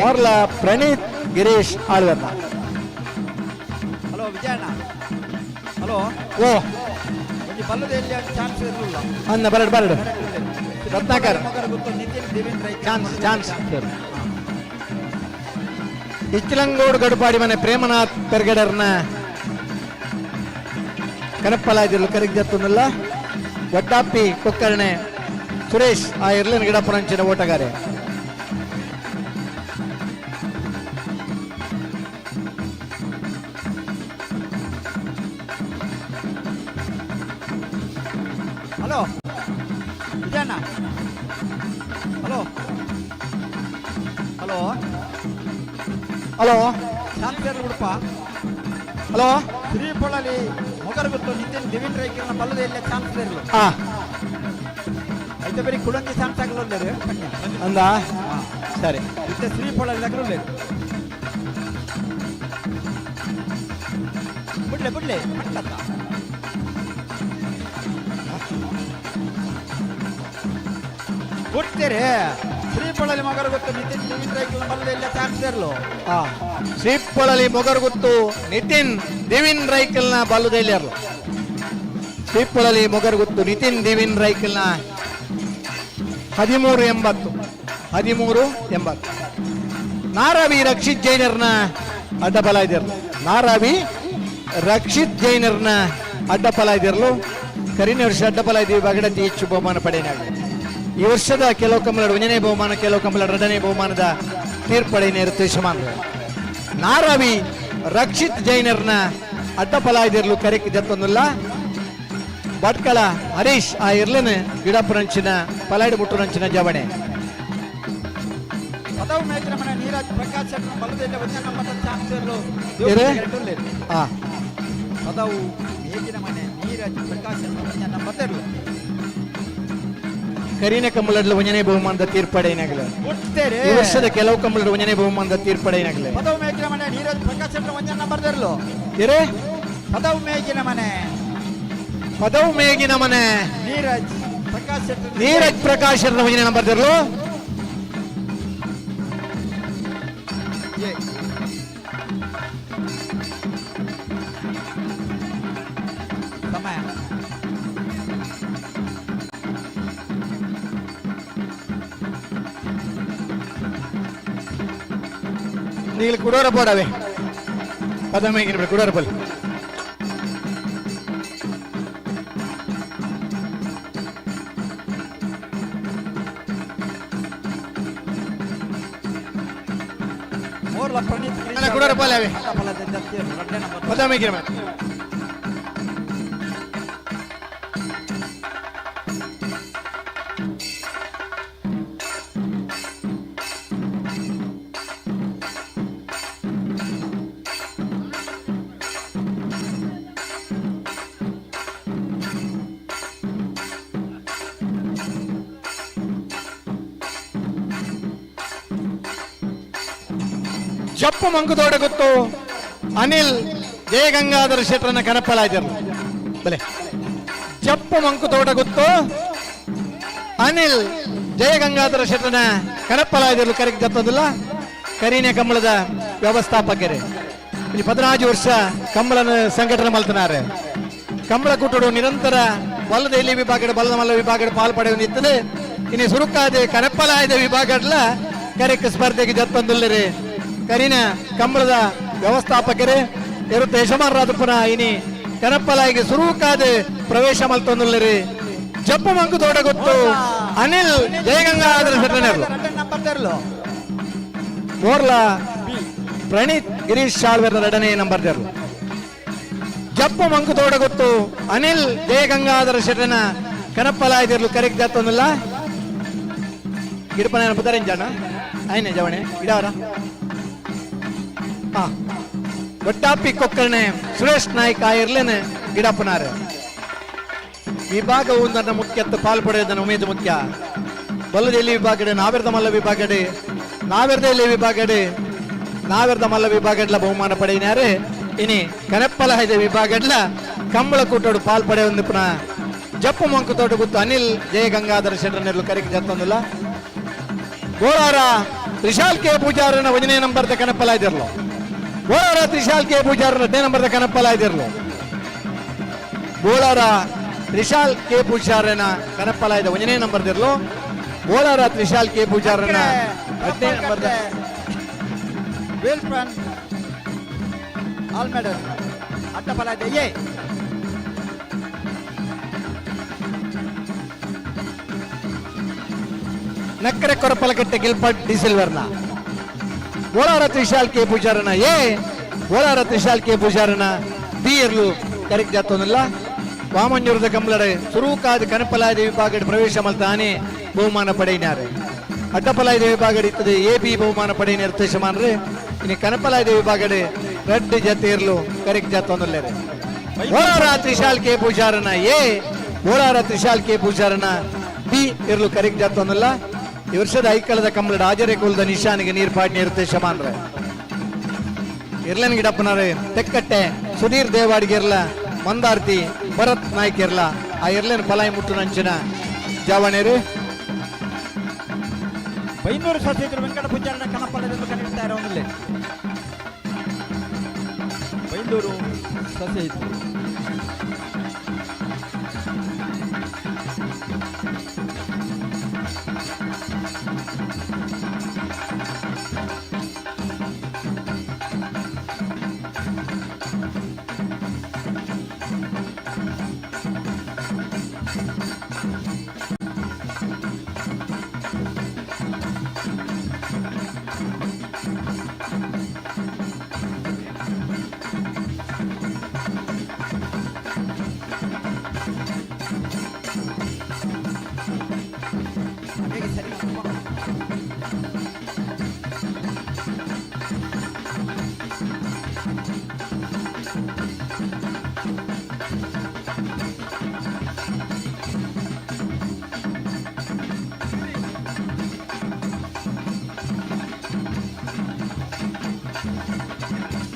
ಮೋರ್ಲಾ ಪ್ರಣೀತ್ ಗಿರೀಶ್ ಆಳ್ವೇರ್ನ. ಹಲೋ ವಿಜಯಣ್ಣ. ಹಲೋ. ಓ ಒಂಜಿ ಬಲ್ಲದ ಎಲ್ಲಿ ಚಾನ್ಸ್ ಇರಲಿಲ್ಲ. ಅನ್ನ ಬರಡು ಬರಡು ರತ್ನಾಕರ್. Chance chance. ಇಚ್ಚಲಂಗೋಡು ಗಡುಪಾಡಿ ಮನೆ ಪ್ರೇಮನಾಥ್ ಪೆರ್ಗಡರ್ನ ಕನಪ್ಪಲಾದಿರ್ಲು ಕರಿಗ್ದತ್ತೊಂದಲ್ಲ ವಡ್ಡಾಪಿ ಕೊಕ್ಕರ್ಣೆ ಸುರೇಶ್ ಆ ಇರ್ಲಿನ ಗಿಡಪ್ಪನಂಚಿನ ಓಟಗಾರೆ. Hello Vijayanna. Hello hello hello ಶಾಂತಿಯರ್ ಉಡುಪ. ಹಲೋ ಶ್ರೀಪೊಳಲಿ ಮೊಗರಗುತ್ತು ನಿತಿನ್ ದಿವಿನ್ ರೈಕಿರನ ಬಲ್ಲದ ಎಲ್ಲ ಚಾನ್ಸ್ ಇರಲು. ಐತೆ ಬರೀ ಕುಡಂಜಿ ಚಾನ್ಸ್ ಆಗಲೊಲ್ಲೇರು ಅಂದ ಸರಿ. ಇತ್ತೆ ಶ್ರೀಪೊಳಲಿ ಆಗಲೊಲ್ಲೇರು. ಬಿಡ್ಲೆ ಬಿಡ್ಲೆ ಪಟ್ಟತ್ತ ಕೊಡ್ತೀರಿ. ಶ್ರೀಪೊಳಲಿ ಮೊಗರಗುತ್ತು ನಿತಿನ್ ದಿವಿನ್ ರೈಕಿರನ ಬಲ್ಲದ ಎಲ್ಲ ಚಾನ್ಸ್ ಇರಲು. ಶ್ರೀಪೊಳಲಿ ಮೊಗರುಗುತ್ತು ನಿತಿನ್ ದಿವಿನ್ ರೈಕಲ್ನ ಬಲ್ಲುದೈಲಿಯರ್ಲು. ಶ್ರೀಪೊಳಲಿ ಮೊಗರುಗುತ್ತು ನಿತಿನ್ ದಿವಿನ್ ರೈಕಲ್ನ 13.80 13.80. ನಾರಾವಿ ರಕ್ಷಿತ್ ಜೈನರ್ನ ಅಡ್ಡಬಲ ಇದಿರ್ಲು. ನಾರಾವಿ ರಕ್ಷಿತ್ ಜೈನರ್ನ ಅಡ್ಡಫಲ ಇದಿರ್ಲು. ಕರಿನ ವರ್ಷ ಅಡ್ಡಫಲ ಇದೀವಿ ಬಗಡತಿ ಹೆಚ್ಚು ಬಹುಮಾನ ಪಡೆಯನಾಗ. ಈ ವರ್ಷದ ಕೆಲವು ಕಂಬಳ ಒಂದನೇ ಬಹುಮಾನ, ಕೆಲವು ಕಂಬಳ ಎರಡನೇ ಬಹುಮಾನದ ತೀರ್ಪಡೆಯೇ ಇರುತ್ತೆ ಯಜಮಾನ್ರು. ನಾರಾವಿ ರಕ್ಷಿತ್ ಜೈನರ್ನ ಅಡ್ಡಫಲ ಇದಿರ್ಲು ಕರೆಕ್ ಜತ್ತೊಂದಿಲ್ಲ. ಭಟ್ಕಳ ಹರೀಶ್ ಆ ಇರ್ಲನ ಗಿಡಪ್ಪನಂಚಿನ ಪಲಾಡಿ ಮುಟ್ಟುನಂಚಿನ ಜವಣೆ. ಪದವು ಮೇಕಿನ ಮನೆ ನೀರಾಜ್ ಪ್ರಕಾಶ್ ಶೆಟ್ಟರ್ ಬಲದೆಲ್ಲ ಒಂದೇ ನಂಬರ್ ಚಾನ್ಸ್ ಇರಲು ಏರೆ? ಆ. ಪದವು ಮೇಗಿನ ಮನೆ ನೀರಾಜ್ ಪ್ರಕಾಶ್ ಶೆಟ್ಟರ್ ಒಂದೇ ನಂಬರ್ ಇರಲು ಕರೀನ ಕಂಬಳಡ್ಲ ಒಂಜನೇ ಬಹುಮಾನದ ತೀರ್ಪಡೆಯಿನಾಗಲ. ಒಟ್ಟರೆ. ಈ ವರ್ಷದ ಕೆಲವು ಕಂಬಳಡ್ ಒಂಜನೇ ಬಹುಮಾನದ ತೀರ್ಪಡೆಯಿನಾಗಲ. ಪದವು ಮೇಗಿನ ಮನೆ ನೀರಾಜ್ ಪ್ರಕಾಶ್ ಶೆಟ್ಟರ್ ಒಂದೇ ನಂಬರ್ ಇರಲು. ಏರೆ? ಪದವು ಮೇಗಿನ ಮನೆ. ಪದವು ಮೇಗಿನ ಮನೆ. ನೀರಜ್ ಪ್ರಕಾಶ್ ಶೆಟ್ಟರ್. ನೀರಜ್ ಪ್ರಕಾಶ್ ಶೆಟ್ಟರ್ ಒಂಜನೇ ನಂಬರ್ ಇರಲು. ಸಮಯ. ನೀವು ಕುಡೋರ ಬೋಡವೆ ಪದ ಮೇಗಿನ ಕುಡೋರ ಬಲ್ಲಿ. ಮೋರ್ಲ ಪ್ರಣೀತ್. ಅಲ್ಲ, ಕುಡೋರ ಬಲ್ಲಿ ಅವೆ. ಪದ ಮೇಗಿನ ಮನೆ. ಜಪ್ಪು ಮಂಕುತೋಡ ಗೊತ್ತು ಅನಿಲ್ ಜಯಗಂಗಾಧರ ಶೆಟ್ಟರನ್ನ ಕನಪಲಾಯ್ದರು. ಬಲೆ ಜಪ್ಪು ಮಂಕುತೋಟ ಗೊತ್ತು ಅನಿಲ್ ಜಯಗಂಗಾಧರ ಶೆಟ್ಟರನ್ನ ಕನಪಲಾಯ್ದರು. ಕರೆಗೆ ಜತ್ತದಿಲ್ಲ ಕರೀನೆ ಕಂಬಳದ ವ್ಯವಸ್ಥಾಪಕರೇ. ಇಲ್ಲಿ 14 ವರ್ಷ ಕಂಬಳನ ಸಂಘಟನೆ ಮಲ್ತನಾರೆ. ಕಂಬಳ ಕೂಟಡು ನಿರಂತರ ಬಲ್ಲದ ಎಲ್ಲಿ ವಿಭಾಗದ ಬಲ್ಲದ ಮಲ್ಲ ವಿಭಾಗದ ಪಾಲ್ ಪಡೆಯುವ ನಿತ್ತದೆ. ಇನ್ನು ಸುರುಕಾದೆ ಕನಪಲಾಯದ ವಿಭಾಗಡ್ಲ ಕರೆಕ್ ಸ್ಪರ್ಧೆಗೆ ಜತ್ತೊಂದುಲ್ಲರಿ. ಕರೀನ ಕಂಬಳದ ವ್ಯವಸ್ಥಾಪಕರೇ ಇರುತ್ತೆ ಯಜಮಾನರಾದಪ್ಪನ ಇನಿ ಕನಪ್ಪಲಾಯಿಗೆ ಸುರುಕಾದೆ ಪ್ರವೇಶ ಮಲ್ತೊಂದುಲ್ಲರಿ. ಜಪ್ಪು ಮಂಕು ತೋಟ ಗೊತ್ತು ಅನಿಲ್ ಜಯಗಂಗಾಧರ ಶೆಟ್ಟನರು. ಮೋರ್ಲ ಪ್ರಣೀತ್ ಗಿರೀಶ್ ಶಾಳ್ವೆರ್ ಎರಡನೇ ನಂಬರ್ ದೇರ್ಲು. ಜಪ್ಪು ಮಂಕು ತೋಟ ಗೊತ್ತು ಅನಿಲ್ ಜಯಗಂಗಾಧರ ಶೆಟ್ಟನ ಕನಪ್ಪಲಾಯ್ದಿರ್ಲು ಕರೆಕ್ ಜಾತೊಂದಿಲ್ಲ. ಗಿಡಪನ ಪುದರಿಂಜಾಣ ಆಯ್ನೆ ಜವಣೆ ಗಿಡವರ ಒಟ್ಟಾಪಿ ಕೊಕ್ಕರ್ಣೆ ಸುರೇಶ್ ನಾಯ್ಕ ಇರ್ಲೇನೆ ಗಿಡಪ್ಪನಾರೆ. ವಿಭಾಗವು ನನ್ನ ಮುಖ್ಯತ್ತು ಪಾಲ್ ಪಡೆಯೋದನ್ನ ಉಮೇದು ಮುಖ್ಯ. ಬಲ್ಲದೆಲ್ಲಿ ವಿಭಾಗಡೆ ನಾವೆರ್ದ ಮಲ್ಲ ವಿಭಾಗಡೆ ನಾವೆರ್ದೆಲ್ಲಿ ವಿಭಾಗಡೆ ನಾವೆರ್ದ ಮಲ್ಲ ವಿಭಾಗಡ್ಲ ಬಹುಮಾನ ಪಡೆಯಿನಾರೆ. ಇನಿ ಕನಪ್ಪಲ ಹೈದ ವಿಭಾಗಡ್ಲ ಕಂಬಳ ಕೂಟೋಡು ಪಾಲ್ ಪಡೆಯೊಂದು ಪುನಃ ಜಪ್ಪು ಮಂಕು ತೋಟ ಗೊತ್ತು ಅನಿಲ್ ಜಯ ಗಂಗಾಧರ ಶೆಟ್ಟರ್ನೆರ್ಲು ಕರೆಗೆ ಜತ್ತೊಂದಿಲ್ಲ. ಗೋಳಾರ ತ್ರಿಶಾಲ್ ಕೆ ಪೂಜಾರನ ಒಂದನೇ ನಂಬರ್ದ ಕನಪ್ಪಲ ಇದಿರ್ಲು. ಗೋಳಾರ ತ್ರಿಶಾಲ್ ಕೆ ಪೂಜಾರನ ಹದಿನೈದು ನಂಬರ್ದ ಕನಪ್ಪಲ ಇದಿರ್ಲು. ಗೋಳಾರ ತ್ರಿಶಾಲ್ ಕೆ ಪೂಜಾರನ ಕನಪ್ಪಲ ಇದೆ ಒಂದನೇ ನಂಬರ್ದಿರ್ಲು. ಗೋಳಾರ ತ್ರಿಶಾಲ್ ಕೆ ಪೂಜಾರನ 15 ನಂಬರ್ದ ವೇಲ್ಫ್ರನ್ ಆಲ್ಮೆಡರ್ ಅಡ್ಡಪಲ ಇದೆ ಎ. ನಕ್ಕರೆ ಕೊರಪಲಕಟ್ಟೆ ಗಿಲ್ಪಟ್ ಡಿಸಿಲ್ವರ್ನ ಗೋಳಾರ ತ್ರಿಶಾಲ್ ಕೆ ಪೂಜಾರನ ಎ, ಗೋಳಾರ ತ್ರಿಶಾಲ್ ಕೆ ಪೂಜಾರನ ಬಿ ಇರ್ಲು ಕರೆಕ್ಟ್ ಜಾತೊಂದಿಲ್ಲ. ವಾಮಂಜೂರದ ಕಂಬಳಡೆ ಸುರೂಕಾದ ಕನಪಲಾದ ವಿಭಾಗದ ಪ್ರವೇಶ ಮಲ್ತಾನೆ ಬಹುಮಾನ ಪಡೆಯಿನಾರೆ. ಅಡ್ಡಪಲಾಯದ ವಿಭಾಗದ ಇತ್ತದೆ ಎ ಬಿ ಬಹುಮಾನ ಪಡೆಯಿನ ನಿರ್ದೇಶಮಾನ್ರೆ. ಇನ್ನು ಕನಪಲಾಯದ ವಿಭಾಗದ ರಡ್ಡು ಜತೆ ಇರ್ಲು ಕರೆಕ್ಟ್ ಜಾತೊಂದಿಲ್ಲೇರೆ. ಗೋಳಾರ ತ್ರಿಶಾಲ್ ಕೆ ಪೂಜಾರನ ಎ, ಗೋಳಾರ ತ್ರಿಶಾಲ್ ಕೆ ಪೂಜಾರನ ಬಿ ಇರ್ಲು ಕರೆಕ್ಟ್ ಜಾತೊಂದಿಲ್ಲ. ಈ ವರ್ಷದ ಐಕಳದ ಕಂಬಳದ ಆಜರೆ ಕುಲದ ನಿಶಾನಿಗೆ ನೀರು ಪಾಡಿ ನಿರ್ದೇಶಮಾನ್ರೆ. ಇರ್ಲನ್ ಗಿಡಪ್ಪನರೇ ತೆಕ್ಕಟ್ಟೆ ಸುಧೀರ್ ದೇವಾಡಿಗೆ ಇರ್ಲ ಮಂದಾರ್ತಿ ಭರತ್ ನಾಯ್ಕ ಇರ್ಲ ಆ ಇರ್ಲನ್ ಪಲಾಯಿ ಮುಟ್ಟು ನಂಚಿನ ಜಾವಣೇರು. ಬೈಂದೂರು ಸಸಿದ್ರು ವೆಂಕಟ ಪೂಜಾರನ ಕನಪಲದೆಂದು ಕರೆಯುತ್ತಾ ಇರೋದಿಲ್ಲ. ಬೈಂದೂರು ಸಸಿದ್ರು.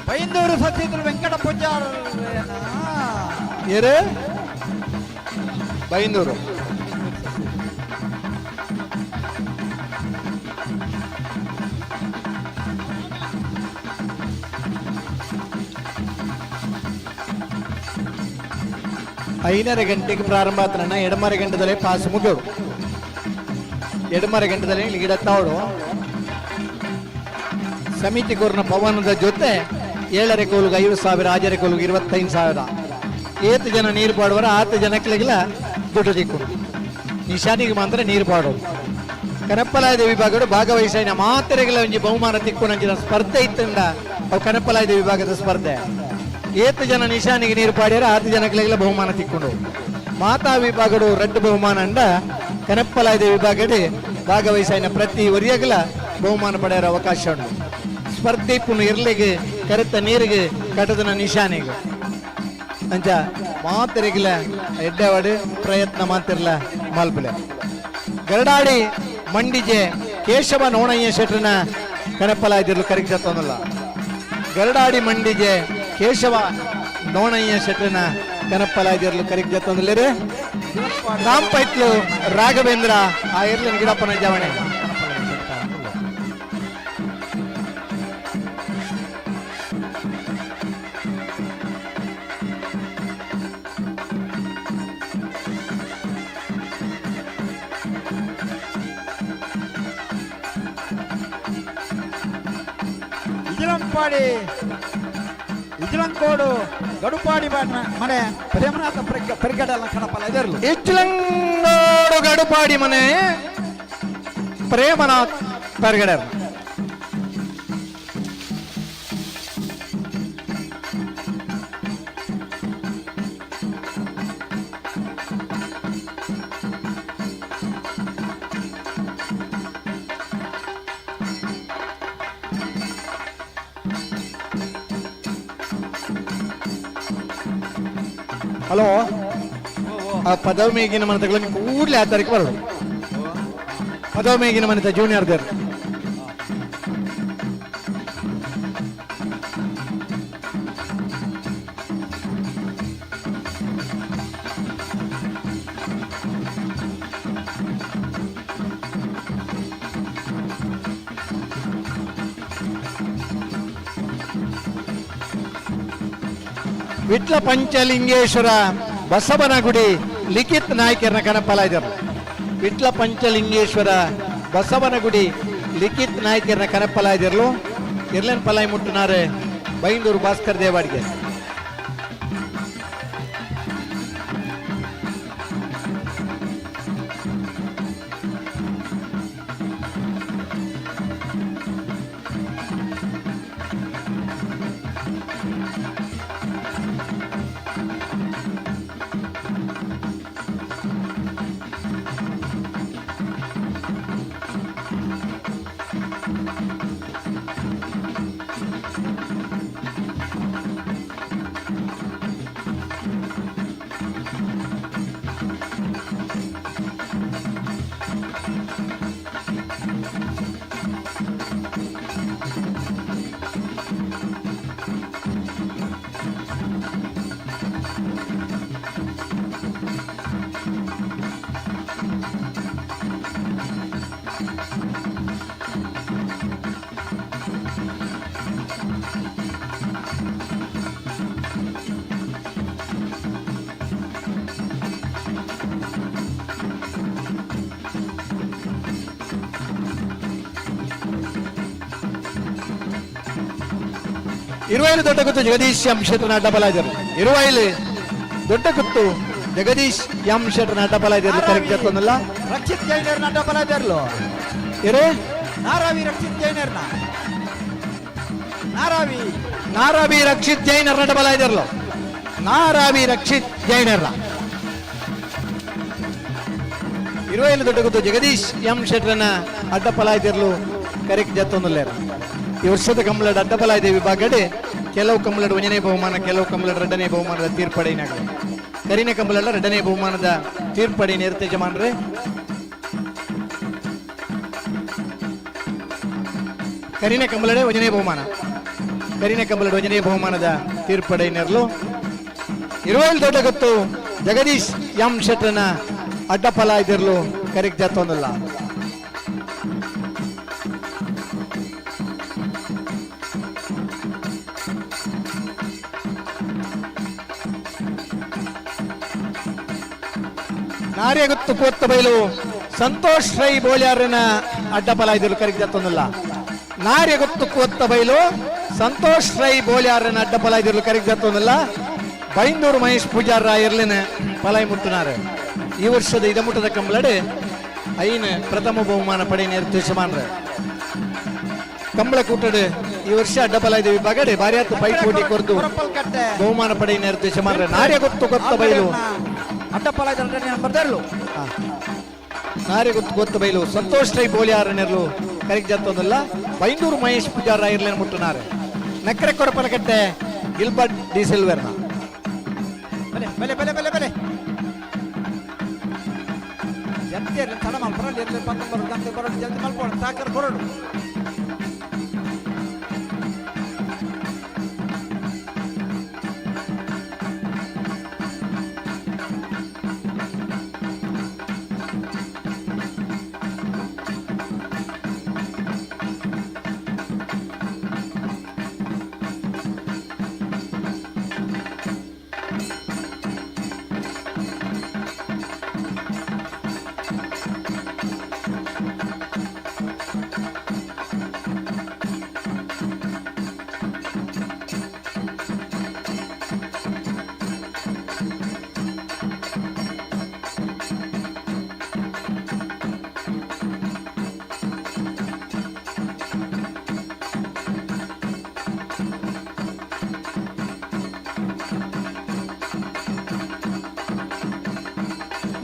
Byndoor ಸಚಿದ್ರು ವೆಂಕಟ ಪೂಜಾರ್ ಏರು ಬೈಂದೂರು. 5:30 ಗಂಟೆಗೆ ಪ್ರಾರಂಭ ಆತನ 2:30 ಗಂಟೆದಲ್ಲೇ ಪಾಸ್ ಮುಗಿಯೋಡು. 2:30 ಗಂಟೆದಲ್ಲಿ ಗಿಡತ್ತಾವಡು ಸಮಿತಿ ಕೋರ್ನ ಪವನದ ಜೊತೆ 7.5 ಕೋಲುಗೆ 5,000, 5.5 ಕೋಲುಗೆ 25,000. ಏತು ಜನ ನೀರು ಪಾಡುವರ ಆತು ಜನಕ್ಲೆಗೆಲ್ಲ ದುಡ್ಡು ದಿಕ್ಕು. ನಿಶಾನಿಗೆ ಮಾತ್ರ ನೀರು ಪಾಡೋದು. ಕನಪ್ಪಲಾಯದ ವಿಭಾಗಗಳು ಭಾಗವಹಿಸಿನ ಮಾತ್ರೆಗಳ ಒಂಜಿ ಬಹುಮಾನ ತಿಕ್ಕು ನಂಚಿನ ಸ್ಪರ್ಧೆ ಇತ್ತಂದ ಅವು ಕನಪ್ಪಲಾಯದ ವಿಭಾಗದ ಸ್ಪರ್ಧೆ. ಏತು ಜನ ನಿಶಾನಿಗೆ ನೀರು ಪಾಡ್ಯಾರ ಆತು ಜನಕ್ಲೆಗೆಲ್ಲ ಬಹುಮಾನ ತಿಕ್ಕೊಂಡು. ಮಾತಾ ವಿಭಾಗಡು ರಡ್ಡು ಬಹುಮಾನ ಅಂಡ ಕನಪ್ಪಲಾಯದ ವಿಭಾಗಡೆ ಭಾಗವಹಿಸಿನ ಪ್ರತಿ ಒರಿಯಗಲ ಬಹುಮಾನ ಪಡೆಯರ ಅವಕಾಶ ಉಂಟು. ಸ್ಪರ್ಧೆ ಪುನಃ ಇರ್ಲಿಗೆ ಕರೆತ ನೀರಿಗೆ ಕಟದನ ನಿಶಾನೆಗೆ ಅಂಚ ಮಾತರಿಗಿಲ್ಲ ಎಡ್ಡೆವಾಡು ಪ್ರಯತ್ನ ಮಾತಿರ್ಲ ಮಲ್ಪಲೆ. ಗರಡಾಡಿ ಮಂಡಿಜೆ ಕೇಶವ ನೋಣಯ್ಯ ಶೆಟ್ರನ ಕನಪಲಾಯ್ದಿರ್ಲು ಕರಿಗಿಸತ್ತೊಂದಲ್ಲ. ಗರಡಾಡಿ ಮಂಡಿಜೆ ಕೇಶವ ನೋಣಯ್ಯ ಶೆಟ್ರನ ಕನಪಲಾಯ್ದಿರ್ಲು ಕರಿಗಿಸತ್ತೊಂದಲ್ಲೇರೆ. ರಾಮ್ ಪೈತ್ಲು ರಾಘವೇಂದ್ರ ಆ ಇರ್ಲಿನ ಗಿಡಪ್ಪನ ಜವಣೆ. ಇಜಲಂಪಾಡಿ ಇಜಲಂಕೋಡು ಗಡುಪಾಡಿ ಮನೆ ಪ್ರೇಮನಾಥ ಪರಿಗಡಲ ಕಣಪಲ ಇದರ್ಲು. ಇಜ್ಲಂಗೋಡು ಗಡುಪಾಡಿ ಮನೆ ಪ್ರೇಮನಾಥ್ ಪರ್ಗಡರ್. ಹಲೋ, ಆ ಪದವಿ ಮೇಗಿನ ಮನೆತಗಳನ್ನು ಕೂಡಲೇ ಆ ತಾರೀಕು ಬರೋದು. ಪದವಿ ಮೇಗಿನ ಮನೆತ junior there. Vitla Panchalingeshwara Basavanagudi Likhith ನಾಯ್ಕರ್ನ ಕನಪಲಾಯ್ದರು. ವಿಟ್ಲ ಪಂಚಲಿಂಗೇಶ್ವರ ಬಸವನಗುಡಿ ಲಿಖಿತ್ ನಾಯ್ಕರ್ನ ಕನಪಲಾಯ್ದಿರ್ಲು. ಇರ್ಲನ್ ಪಲಾಯ್ ಮುಟ್ಟುನಾರೆ ಬೈಂದೂರು ಭಾಸ್ಕರ್ ದೇವಾಡಿಗೆ. ಇರುವೈಲು ದೊಡ್ಡ ಗುತ್ತು ಜಗದೀಶ್ ಎಂ ಶೆಟ್ಟರ್ನ ಅಡ್ಡಬಲಾಜರು. ಇರುವೈಲು ದೊಡ್ಡ ಗುತ್ತು ಜಗದೀಶ್ ಎಂ ಶೆಟ್ಟರ್ನ ಅಡ್ಡಬಲಾಜರು ಕರೆಕ್ಟ್ ಜತ್ತೊಂದಲ್ಲ. ರಕ್ಷಿತ್ ಜೈನರ್ನ ಅಡ್ಡಬಲಾಜರ್ಲು. ಇರು ನಾರಾವಿ ರಕ್ಷಿತ್ ಜೈನರ್ನ. ನಾರಾವಿ ನಾರಾವಿ ರಕ್ಷಿತ್ ಜೈನರ್ನ ಅಡ್ಡಬಲಾಜರ್ಲು. ನಾರಾವಿ ರಕ್ಷಿತ್ ಜೈನರ್ನ. Iruvail Dodda Guttu Jagadish M ಶೆಟ್ಟರ್ನ ಅಡ್ಡಪಲಾಯ್ತಿರ್ಲು correct ಜತ್ತೊಂದಲ್ಲೇರ. ಈ ವರ್ಷದ ಕಂಬಳದ ಅಡ್ಡಬಲಾಯ್ದ ವಿಭಾಗಡೆ ಕೆಲವು ಕಂಬಳದ ಒಂದನೇ ಬಹುಮಾನ, ಕೆಲವು ಕಂಬಳದ ಎರಡನೇ ಬಹುಮಾನದ ತೀರ್ಪಡೆಯಿನಾಗ ಕರಿನ ಕಂಬಳದ ಎರಡನೇ ಬಹುಮಾನದ ತೀರ್ಪಡೆ ನೇರತೆ ಯಜಮಾನ್ರೆ. ಕರಿನ ಕಂಬಳಡೆ ಒಂದನೇ ಬಹುಮಾನ, ಕರಿನ ಕಂಬಳದ ಒಂದನೇ ಬಹುಮಾನದ ತೀರ್ಪಡೆ ನೆರಲು. ಇರುವಲ್ ದೊಡ್ಡ ಗೊತ್ತು ಜಗದೀಶ್ ಎಂ ಶೆಟ್ಟನ ಅಡ್ಡಫಲ ಇದಿರಲು ಕರೆಕ್ಟ್ ಜಾತೊಂದಲ್ಲ. ನಾರ್ಯಗುತ್ತು ಕೋತ್ತ ಬೈಲು ಸಂತೋಷ್ ರೈ ಬೋಲ್ಯಾರನ ಅಡ್ಡಫಲ ಇದಿರಲು ಕರೆಕ್ಟ್ ಜಾತೊಂದಲ್ಲ. ನಾರ್ಯಗುತ್ತು ಕೋತ್ತ ಬೈಲು ಸಂತೋಷ್ ರೈ ಬೋಲ್ಯಾರನ ಅಡ್ಡಫಲ ಇದಿರಲು ಕರೆಕ್ಟ್ ಜಾತೊಂದಲ್ಲ. ಬೈಂದೂರು ಮಹೇಶ್ ಪೂಜಾರ ಇರ್ಲಿನ ಪಲಾಯಿ ಮುಟ್ಟುನಾರು. ಈ ವರ್ಷದ ಇದಮುಟ್ಟದ ಕಂಬಳಡೆ ಐನ ಪ್ರಥಮ ಬಹುಮಾನ ಪಡೆ ನಿರ್ದೇಶಮಾನ್ರ ಕಂಬಳ ಕೂಟಡು ಈ ವರ್ಷ ಅಡ್ಡಬಲಾಯ್ದ ವಿಭಾಗಡೆ ಭಾರ್ಯಾತ್ ಪೈಪೋಟಿ ಕೊರ್ದು ಬಹುಮಾನ ಪಡೆ ನಿರ್ದೇಶಮಾನ್ರ. ನಾರ್ಯ ಗೊತ್ತು ಗೊತ್ತ ಬೈಲು ನಾರ್ಯ ಗೊತ್ತು ಗೊತ್ತ ಬೈಲು ಸಂತೋಷ್ ರೈ ಬೋಲಿಯಾರ ನೆರಳು ಕರಿಗ್ ಜತ್ತೊಂದಲ್ಲ. ಬೈಂದೂರು ಮಹೇಶ್ ಪೂಜಾರ ಇರ್ಲಿನ ಮುಟ್ಟುನಾರು. ನಕ್ಕರೆ ಕೊರಪಲಕಟ್ಟೆ ಗಿಲ್ಬರ್ಟ್ ಡಿ ಸಿಲ್ವೆರ್ನ. ಬಲೆ ಬಲೆ ಬಲೆ ಬಲೆ ಬಲೆ ಜಲ್ದಿ ಇರ್ಲಿ, ತಡ ಮಲ್ಪರಲ್ಲಿ ಇರ್ಲಿ, ಬಂದು ಬರೋದು ಗಂಟೆ ಬರೋದು, ಜಲ್ದಿ ಮಲ್ಪೋಣ, ಸಾಕರ್ ಬರೋಡು.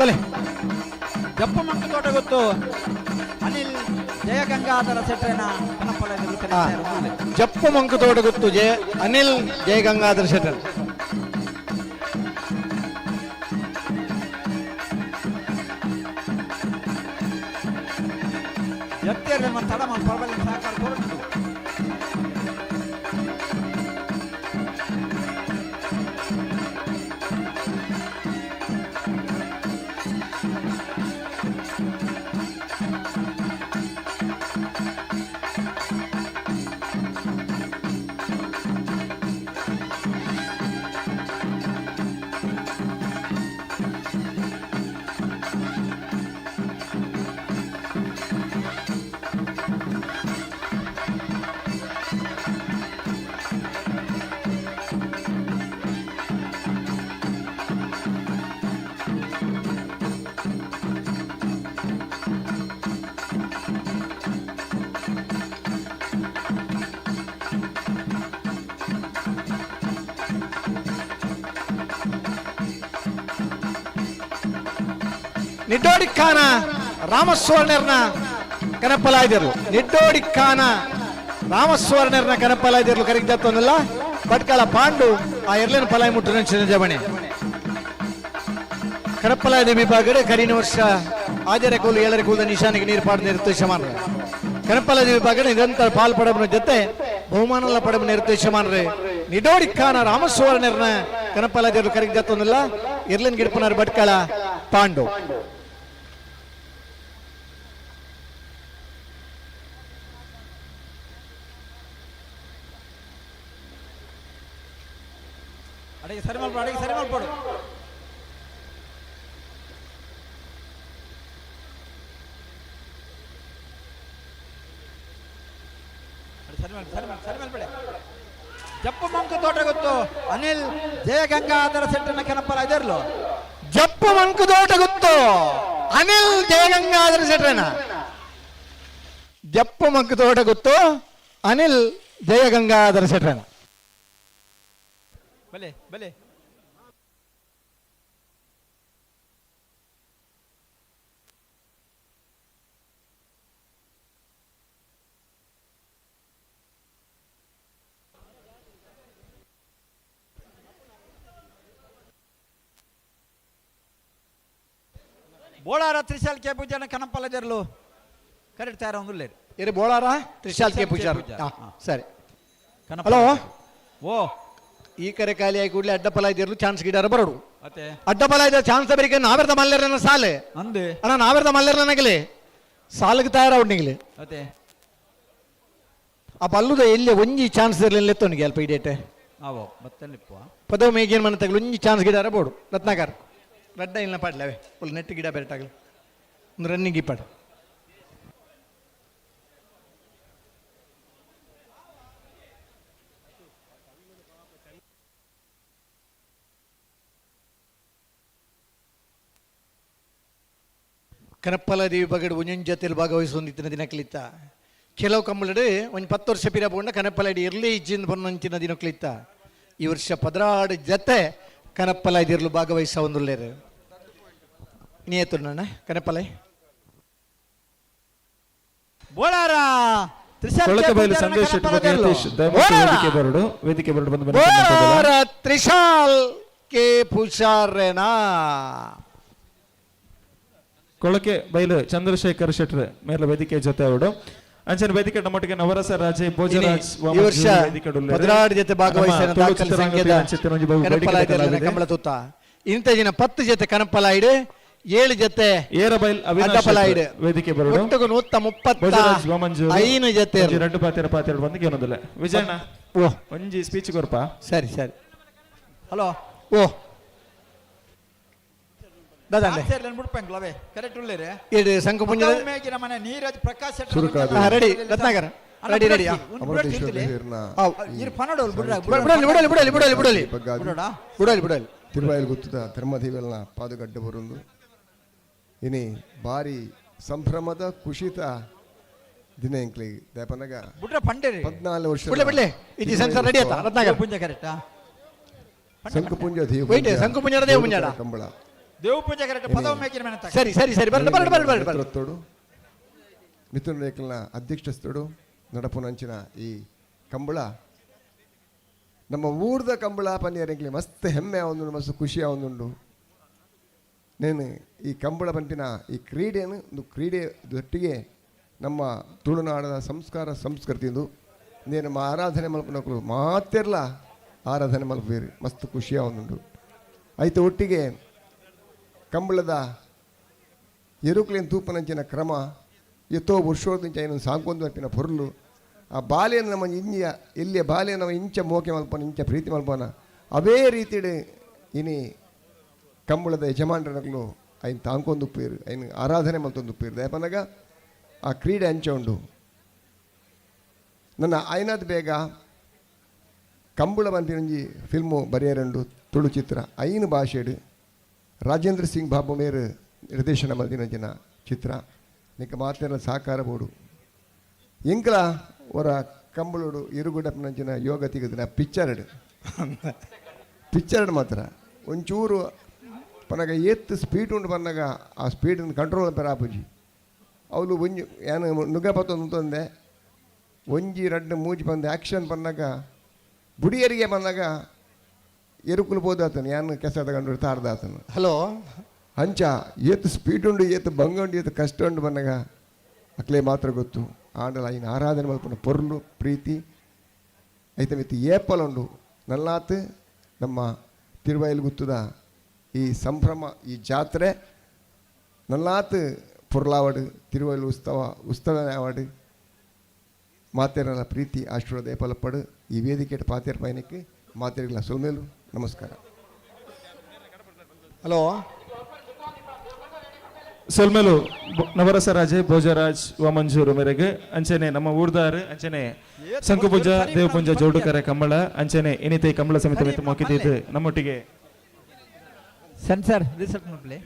ಬಲೆ ಜಪ್ಪು ಮಂಕು ತೋಟ ಗೊತ್ತು ಅನಿಲ್ ಜಯಗಂಗಾಧರ ಸೆಟ್ರನ. ಜಪ್ಪು ಮಂಕು ತೋಟ ಗೊತ್ತು ಜಯ ಅನಿಲ್ ಜಯಗಂಗಾಧರ ಶೆಟ್ಟರ್. ತಡ ಪರಬಲ್ಲಿ ಸಹಕಾರ ಕೊರಟು. ನಿಡ್ಡೋಡಿಖಾನ ರಾಮಸ್ವರ್ಣರ್ನ ಕನಪಲಾಯ್ದಿರ್ಲು. ನಿಡ್ಡೋಡಿಖಾನ ರಾಮಸ್ವರ್ಣರ್ನ ಕನಪಲಾಯ್ದಿರ್ಲು ಕರಿಗ್ದತ್ತೊಂದಲ್ಲ. ಭಟ್ಕಳ ಪಾಂಡು ಆ ಎರ್ಲಿನ ಪಲಾಯಿ ಮುಟ್ಟು ನಂಚಿನ ಜವಣೆ. ಕನಪಲಾಯ್ದ ವಿಭಾಗಡೆ ಕರಿನ ವರ್ಷ ಆಜರೆ ಕೋಲು ಏಳರೆ ಕೂದ ನಿಶಾನಿಗೆ ನೀರು ಪಾಡು ನಿರ್ದೇಶಮಾನ್ರೆ. ಕನಪಲಾಯ್ದ ವಿಭಾಗಡೆ ನಿರಂತರ ಪಾಲ್ ಪಡಬನ ಜೊತೆ ಬಹುಮಾನಲ್ಲ ಪಡಬ ನಿರ್ದೇಶಮಾನ್ರೆ. ನಿಡೋಡಿಖಾನ ರಾಮಸ್ವರ್ಣರ್ನ ಕನಪಲಾಯ್ದಿರ್ಲು ಕರಿಗ್ದತ್ತೊಂದಲ್ಲ. ಎರ್ಲಿನ ಗಿಡಪನಾರ್ ಭಟ್ಕಳ ಪಾಂಡು. ಅಡಿಗೆ ಸರಿ ಮಲ್ಪಡು, ಅಡಿಗೆ ಸರಿ ಮಲ್ಪಡು. ಸರಿ ಮಲ್ಪ, ಸರಿ ಮಲ್ಪ, ಸರಿ ಮಲ್ಪಡೆ. ಜಪ್ಪು ಮಂಕು ತೋಟ ಗೊತ್ತು ಅನಿಲ್ ಜಯಗಂಗಾಧರ ಸೆಟ್ಟನ ಕೆನಪಲ ಇದರ್ಲು. ಜಪ್ಪು ಮಂಕು ತೋಟ ಗೊತ್ತು ಅನಿಲ್ ಜಯಗಂಗಾಧರ ಸೆಟ್ಟನ. ಜಪ್ಪು ಮಂಕು ತೋಟ ಗೊತ್ತು ಅನಿಲ್ ಜಯಗಂಗಾಧರ ಸೆಟ್ಟನ. ಬಲೆ ಬಲೆ ಬೋಳಾರ ತ್ರಿಶಾಲ್ ಕೆ ಪೂಜಾನ ಕನಪಲ್ಲ ಜರ್ಲು ಕರೆಕ್ಟ್ ತಯಾರ ಒಂದುಲ್ಲೇರು. ಇರು ಬೋಳಾರ ತ್ರಿಶಾಲ್ ಕೆ ಪೂಜಾರ್. ಸರಿ, ಹಲೋ. ಓ ಈ ಕರೆ ಖಾಲಿ ಆಗಿ ಕೂಡಲೇ ಅಡ್ಡಪಲ ಇದ್ದಿರ್ಲು ಚಾನ್ಸ್ ಗಿಡಾರ ಬರೋಡು. ಅತ್ತೆ ಅಡ್ಡಪಲ ಇದ್ದ ಚಾನ್ಸ್ ಬರಿಕೆ ನಾವೆರ್ದ ಮಲ್ಲೆರನ ಸಾಲೆ ಅಂದೆ ಅಣ್ಣ, ನಾವೆರ್ದ ಮಲ್ಲೆರನಗಲಿ ಸಾಲಿಗೆ ತಯಾರ ನಿಗಲಿ. ಅತ್ತೆ ಆ ಬಲ್ಲುದ ಎಲ್ಲಿ ಒಂಜಿ ಚಾನ್ಸ್ ಇರಲಿಲ್ಲ ಎತ್ತವನಿಗೆ ಅಲ್ಪ ಇಡೇಟೆ. ಆವೋ ಬತ್ತಲಿಪ್ಪ ಪದವು ಮೇಗೇನು ಮನೆ ತಗಲು ಒಂಜಿ ಚಾನ್ಸ್ ಗಿಡಾರ ಬೋಡು. ರತ್ನಾಕರ್ ರಡ್ಡ ಇಲ್ಲ ಪಾಡ್ಲವೆ ಫುಲ್ ನೆಟ್ ಗಿಡ ಬೆರಟಾಗಲಿ ಒಂದು ರನ್ನಿಂಗ್ ಇಪ್ಪಾಡು. ಕನಪ್ಪಲ ದೇವಿ ಬಗಡು ಒಂಜೊಂದು ಜೊತೆಲಿ ಭಾಗವಹಿಸೊಂದಿತ್ತಿನ ದಿನಕ್ಲಿತ್ತ ಕೆಲವು ಕಂಬಳಡು ಒಂದು 10 ವರ್ಷ ಪಿರ ಪೋಂಡ ಕನಪ್ಪಲಡಿ ಇರಲಿ ಇಜ್ಜಿಂದ ಬೊನ್ನಂಚಿನ ದಿನಕ್ಲಿತ್ತ. ಈ ವರ್ಷ 16 ಜೊತೆ ಕನಪ್ಪಲ ಇದಿರ್ಲು ಭಾಗವಹಿಸ ಒಂದುಲ್ಲೇರು. ನೀ ನನ್ನ ಕನಪ್ಪಲೈ ಬೋಳಾರ ಕೊಳಕಬೈಲು ಸಂದೇಶ್ ವೇದಿಕೆ ಬರಡು, ವೇದಿಕೆ ಬರಡು ಬಂದು ಬೋಳಾರ ತ್ರಿಶಾಲ್ ಕೆ ಪೂಜಾರೇನಾ. ಕೊಳಕೆ ಬೈಲು ಚಂದ್ರಶೇಖರ್ ಶೆಟ್ರ್ ಮೇಲೆ ವೇದಿಕೆ ಜೊತೆ ಅವರು. ಅಂಚನೆ ವೇದಿಕೆ ನಮ್ಮೊಟ್ಟಿಗೆ ನವರಸ ರಾಜೆ ಭೋಜರಾಜ್ ಈ ವರ್ಷ 16 ಜೊತೆ ಭಾಗವಹಿಸಿದ ದಾಖಲೆ ಸಂಖ್ಯೆದ ಕಮಲ ತೂತ. ಇಂಥ ದಿನ 10 ಜೊತೆ ಕನಪಲಾಯಿಡು, 7 ಜೊತೆ ಏರಬೈಲ್ ಅಡ್ಡಪಲಾಯಿಡು, ವೇದಿಕೆ ಬರಡು. ಒಟ್ಟುಗು 135 ಜೊತೆ ಎರಡು ಪಾತ್ರೆ ಪಾತ್ರೆ ಬಂದು ಏನೊಂದಿಲ್ಲ. ವಿಜಯಣ್ಣ ಒಂಜಿ ಸ್ಪೀಚ್ ಕೊರ್ಪ. ಸರಿ ಸರಿ. ಹಲೋ. ಓ ರೆಡಿ ರತ್ನಾಕರ್, ರೆಡಿ ರೆಡಿ. ತಿರುವಾಯಿಲ್ ಗುತ್ತದ ಧರ್ಮದೇವೆಲ್ಲ ಪಾದುಗಡ್ಡ ಬರುಂದು ಇನಿ ಭಾರಿ ಸಂಭ್ರಮದ ಖುಷಿತ ದಿನ ಎಂಕ್ಲಿ ದೇಪನಗ 14 ವರ್ಷ ಸಂಕುಪುಂಜ ದೇವ ಕಂಬಳ ದೇವಪೂಜೆ ಕರೆಕ್ಟ್ ಪದವ ಮೇಕಿನ ಮನೆ. ಸರಿ ಸರಿ ಸರಿ, ಬರಡು ಬರಡು ಬರಡು ಬರಡು ಬರಡು. ತೋಡು ಮಿಥುನ್ ರೇಖಲ್ನ ಅಧ್ಯಕ್ಷಸ್ಥರು ನಡಪುನಂಚಿನ ಈ ಕಂಬಳ ನಮ್ಮ ಊರ್ದ ಕಂಬಳ ಪನ್ನಿಯರೆಂಕ್ಲಿ ಮಸ್ತ್ ಹೆಮ್ಮೆ ಒಂದುಂಡು, ಮಸ್ತ್ ಖುಷಿ ಒಂದುಂಡು. ನೇನು ಈ ಕಂಬಳ ಪಂಪಿನ ಈ ಕ್ರೀಡೆಯನ್ನು ಒಂದು ಕ್ರೀಡೆ ಒಟ್ಟಿಗೆ ನಮ್ಮ ತುಳುನಾಡದ ಸಂಸ್ಕಾರ ಸಂಸ್ಕೃತಿಂದು ನಮ್ಮ ಆರಾಧನೆ ಮಲ್ಪನಕ್ಕಲು ಮಾತೆರ್ಲ ಆರಾಧನೆ ಮಲ್ಪೇರು ಮಸ್ತ್ ಖುಷಿಯ ಒಂದುಂಡು. ಆಯ್ತು ಒಟ್ಟಿಗೆ ಕಂಬಳದ ಎರುಕುಲಿನ ತೂಪನಂಚಿನ ಕ್ರಮ ಎತ್ತೋ ವರ್ಷೋದಿಂಚ ಇನ್ನೊಂದು ಸಾಂಕೊಂದು ಅರ್ಪಿನ ಪೊರ್ಲು ಆ ಬಾಲೆಯನ್ನು ನಮ್ಮ ಇಂಜಿಯ ಎಲ್ಲಿಯ ಬಾಲೆ ನಮ್ಮ ಇಂಚ ಮೋಕೆ ಮಲ್ಪನ ಇಂಚ ಪ್ರೀತಿ ಮಲ್ಪನ ಅವೇ ರೀತಿಡು ಇನಿ ಕಂಬಳದ ಯಜಮಾನರನಗಳು ಐನ್ ತಾಂಕೊಂದು ಉಪ್ಪೇರು ಐನ್ ಆರಾಧನೆ ಮಲ್ತೊಂದು ಉಪ್ಪೇರು ದಯಪನಗ ಆ ಕ್ರೀಡೆ ಅಂಚ ಉಂಡು. ನನ್ನ ಐನಾದ ಬೇಗ ಕಂಬಳ ಬಂತಿನೊಂಜಿ ಫಿಲ್ಮು ಬರೆಯರಂಡು ತುಳು ಚಿತ್ರ ಐನು ಭಾಷೆಡು ರಾಜೇಂದ್ರ ಸಿಂಗ್ ಬಾಬು ಮೇರು ನಿರ್ದೇಶನ ಮಲ್ದಿನ ಚಿತ್ರ ನಿಕ್ಕ ಮಾತಿನ ಸಹಕಾರ ಬೋಡು ಎಂಕಲ ಅವರ ಕಂಬಳೋಡು ಇರುಗುಡಪ್ಪನಂಚಿನ ಯೋಗ ತೆಗೆದಿನ ಪಿಕ್ಚರ್ಡ್ ಪಿಕ್ಚರ್ಡ್ ಮಾತ್ರ ಒಂಚೂರು ಪನಗ ಏತ್ ಸ್ಪೀಡ್ ಉಂಡು ಪನ್ನಗ ಆ ಸ್ಪೀಡನ್ನು ಕಂಟ್ರೋಲ್ ಪೆರಾಪುಜಿ ಅವಳು ಒಂಜಿ ಏನು ನುಗ್ಗ ಪತ್ತೊಂದು ಒಂಜಿ ರಡ್ಡು ಮೂಜಿ ಬಂದು ಆ್ಯಕ್ಷನ್ ಪನ್ನಗ ಬುಡಿಯರಿಗೆ ಬಂದಾಗ ಎರುಕುಲು ಬೋದಾತನು ಯಾನು ಕೆಸ ತಗೊಂಡು ತಾರ್ದಾತನು. ಹಲೋ ಅಂಚ ಏತ್ ಸ್ಪೀಡ್ ಉಂಡು ಏತ್ ಬಂಗ ಉಂಡು ಏತ್ ಕಷ್ಟ ಉಂಡು ಬಂದಾಗ ಅಕ್ಲೇ ಮಾತ್ರ ಗೊತ್ತು. ಆಂಡಲ ಐನ ಆರಾಧನೆ ಮಲ್ಪುನ ಪೊರ್ಲು ಪ್ರೀತಿ ಐತ ಮಿತ್ತು ಏಪಲ ಉಂಡು ನಲ್ಲಾತ್ ನಮ್ಮ ತಿರುವಾಯಿಲ್ ಗುತ್ತದ ಈ ಸಂಭ್ರಮ ಈ ಜಾತ್ರೆ ನಲ್ಲಾತ್ ಪೊರ್ಲಾವಡು ತಿರುವಾಯಿಲ್ ಉತ್ಸವ ಉತ್ಸವನೇ ಆವಡು ಮಾತೇರನ ಪ್ರೀತಿ ಆಶೀರ್ವಾದ ಏಪಲಪ್ಪಡು ಈ ವೇದಿಕೆ ಪಾತೇರ ಪಯಣಕ್ಕೆ ಮಾತೇರಿಗಳ ಸೊಲ್ಮೇಲು ನಮಸ್ಕಾರ. ಹಲೋ ಸೊಲ್ಮೇಲು ನವರಸರಾಜೆ ಭೋಜರಾಜ್ ವಾಮಂಜೂರು ಮೇರೆಗೆ ಅಂಚನೆ ನಮ್ಮ ಊರ್ದಾರ್ ಅಂಚನೆ ಸಂಕುಪೂಜ ದೇವಪುಂಜ ಜೋಡುಕರೆ ಕಂಬಳ ಅಂಚನೆ ಇನಿತೆ ಕಂಬಳ ಸಮಿತಿ ಮಿತ್ತು ಮೋಕಿದ್ದು ನಮ್ಮೊಟ್ಟಿಗೆ ಸೆನ್ಸರ್ ರೀಸೆಟ್ ಮಾಡ್ಲಿ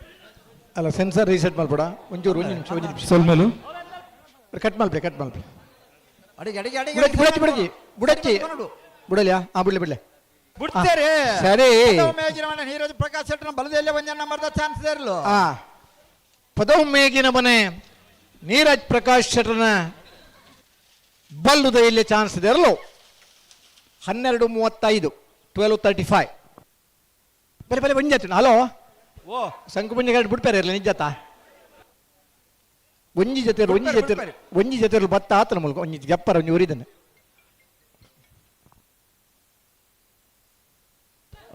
ಅಲ್ಲ ಸೆನ್ಸರ್ ರೀಸೆಟ್ ಮಾಡ್ಬೇಡ ಒಂಚೂರು ಒಂದು ನಿಮಿಷ ಒಂದು ನಿಮಿಷ ಸೊಲ್ಮೇಲು ಕಟ್ ಮಾಡ್ಲಿ ಕಟ್ ಮಾಡ್ಲಿ ಅಡಿಗೆ ಅಡಿಗೆ ಅಡಿಗೆ ಬುಡಚ್ಚಿ ಬುಡಚ್ಚಿ ಬುಡಚ್ಚಿ ಬುಡಲಿಯಾ ಹಾ ಬಿಡ್ಲಿ ಬಿಡ್ಲಿ ಬಿಡ್ತಾರೆ ಸರಿ ನೀರಜ್ ಪ್ರಕಾಶ್ ಶೆಟ್ಟರ್ ಬಲದಲ್ಲೇ ಒಂದ್ ಜನ ಮರ್ದ ಚಾನ್ಸ್ ಇರಲು ಆ ಪದವು ಮೇಗಿನ ಮನೆ ನೀರಜ್ ಪ್ರಕಾಶ್ ಶೆಟ್ಟರ್ನ ಬಲ್ಲುದ ಇಲ್ಲಿ ಚಾನ್ಸ್ ಇದೆ ಇರಲು 12:35 12:35 ಬರೀ ಬರೀ ಒಂಜಾತು ಹಲೋ ಓ ಸಂಕು ಪುಂಜ ಗಾಡಿ ಬಿಡ್ಪಾರೆ ಇರಲಿ ನಿಜಾತ ಒಂಜಿ ಜೊತೆ ಒಂಜಿ ಜೊತೆ ಒಂಜಿ ಜೊತೆ ಬತ್ತ ಆತನ ಮೂಲಕ ಒಂಜಿ ಜಪ್ಪರ ಒಂಜಿ ಉರಿದನೆ.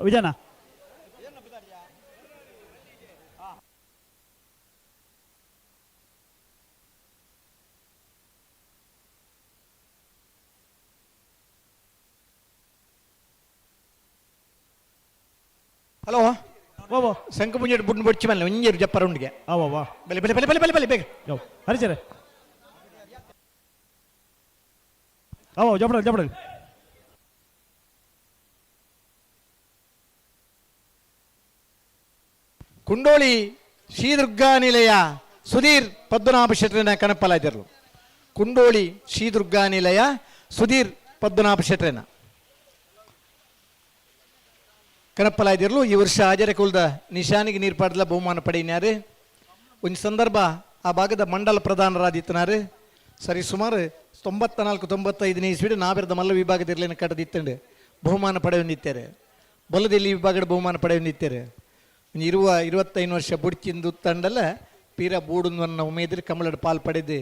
ವಿಜಯನ ಹಲೋ ಶಂಕುಪುಂಜ ಬುಡ್ ಬೊಡ್ಚಿ ಮೇಲೆ ಒಂಜಿ ಜಪ್ಪರ ಉಂಡಿಗೆ. ಅವ ಬಲೆ ಬಲೆ ಬಲೆ ಬಲೆ ಬಲೆ ಬಲೆ ಬೇಗ. ಹರಿಚರೆ ಅವ ಜಪಡ ಜಪಡ. ಕುಂಡೋಳಿ ಶ್ರೀದುರ್ಗಾ ನಿಲಯ ಸುಧೀರ್ ಪದ್ಮನಾಭ ಶೆಟ್ಟರನ್ನ ಕನಪಲಾಯ್ತಿರ್ಲು. ಕುಂಡೋಳಿ ಶ್ರೀದುರ್ಗಾ ನಿಲಯ ಸುಧೀರ್ ಪದ್ಮನಾಭ ಶೆಟ್ಟರನ್ನ ಕನಪ್ಪಲಾಯ್ದಿರ್ಲು. ಈ ವರ್ಷ ಆಜರೆ ಕುಲ್ದ ನಿಶಾನಿಗೆ ನೀರು ಪಾಡ್ಲ ಬಹುಮಾನ ಪಡೆಯಿನಾರು. ಒಂದು ಸಂದರ್ಭ ಆ ಭಾಗದ ಮಂಡಲ ಪ್ರಧಾನರಾದಿತ್ತನಾರು. ಸರಿ ಸುಮಾರು 94 95ನೇ ಇಸ್ವಿಡು ನಾವೆರದ ಮಲ್ಲ ವಿಭಾಗದಿರ್ಲೇನ ಕಟ್ಟದಿತ್ತಂಡು ಬಹುಮಾನ ಪಡೆಯೊಂದಿತ್ತಾರೆ. ಬಲದಲ್ಲಿ ವಿಭಾಗದ ಬಹುಮಾನ ಪಡೆಯೊಂದಿತ್ತಾರೆ. ಇರುವ 25 ವರ್ಷ ಬುಡ್ಚಿಂದು ತಂಡಲ ಪೀರ ಬೂಡುಂದನ್ನ ಉಮೇದಿರು ಕಮಲಡ್ ಪಾಲ್ ಪಡೆದು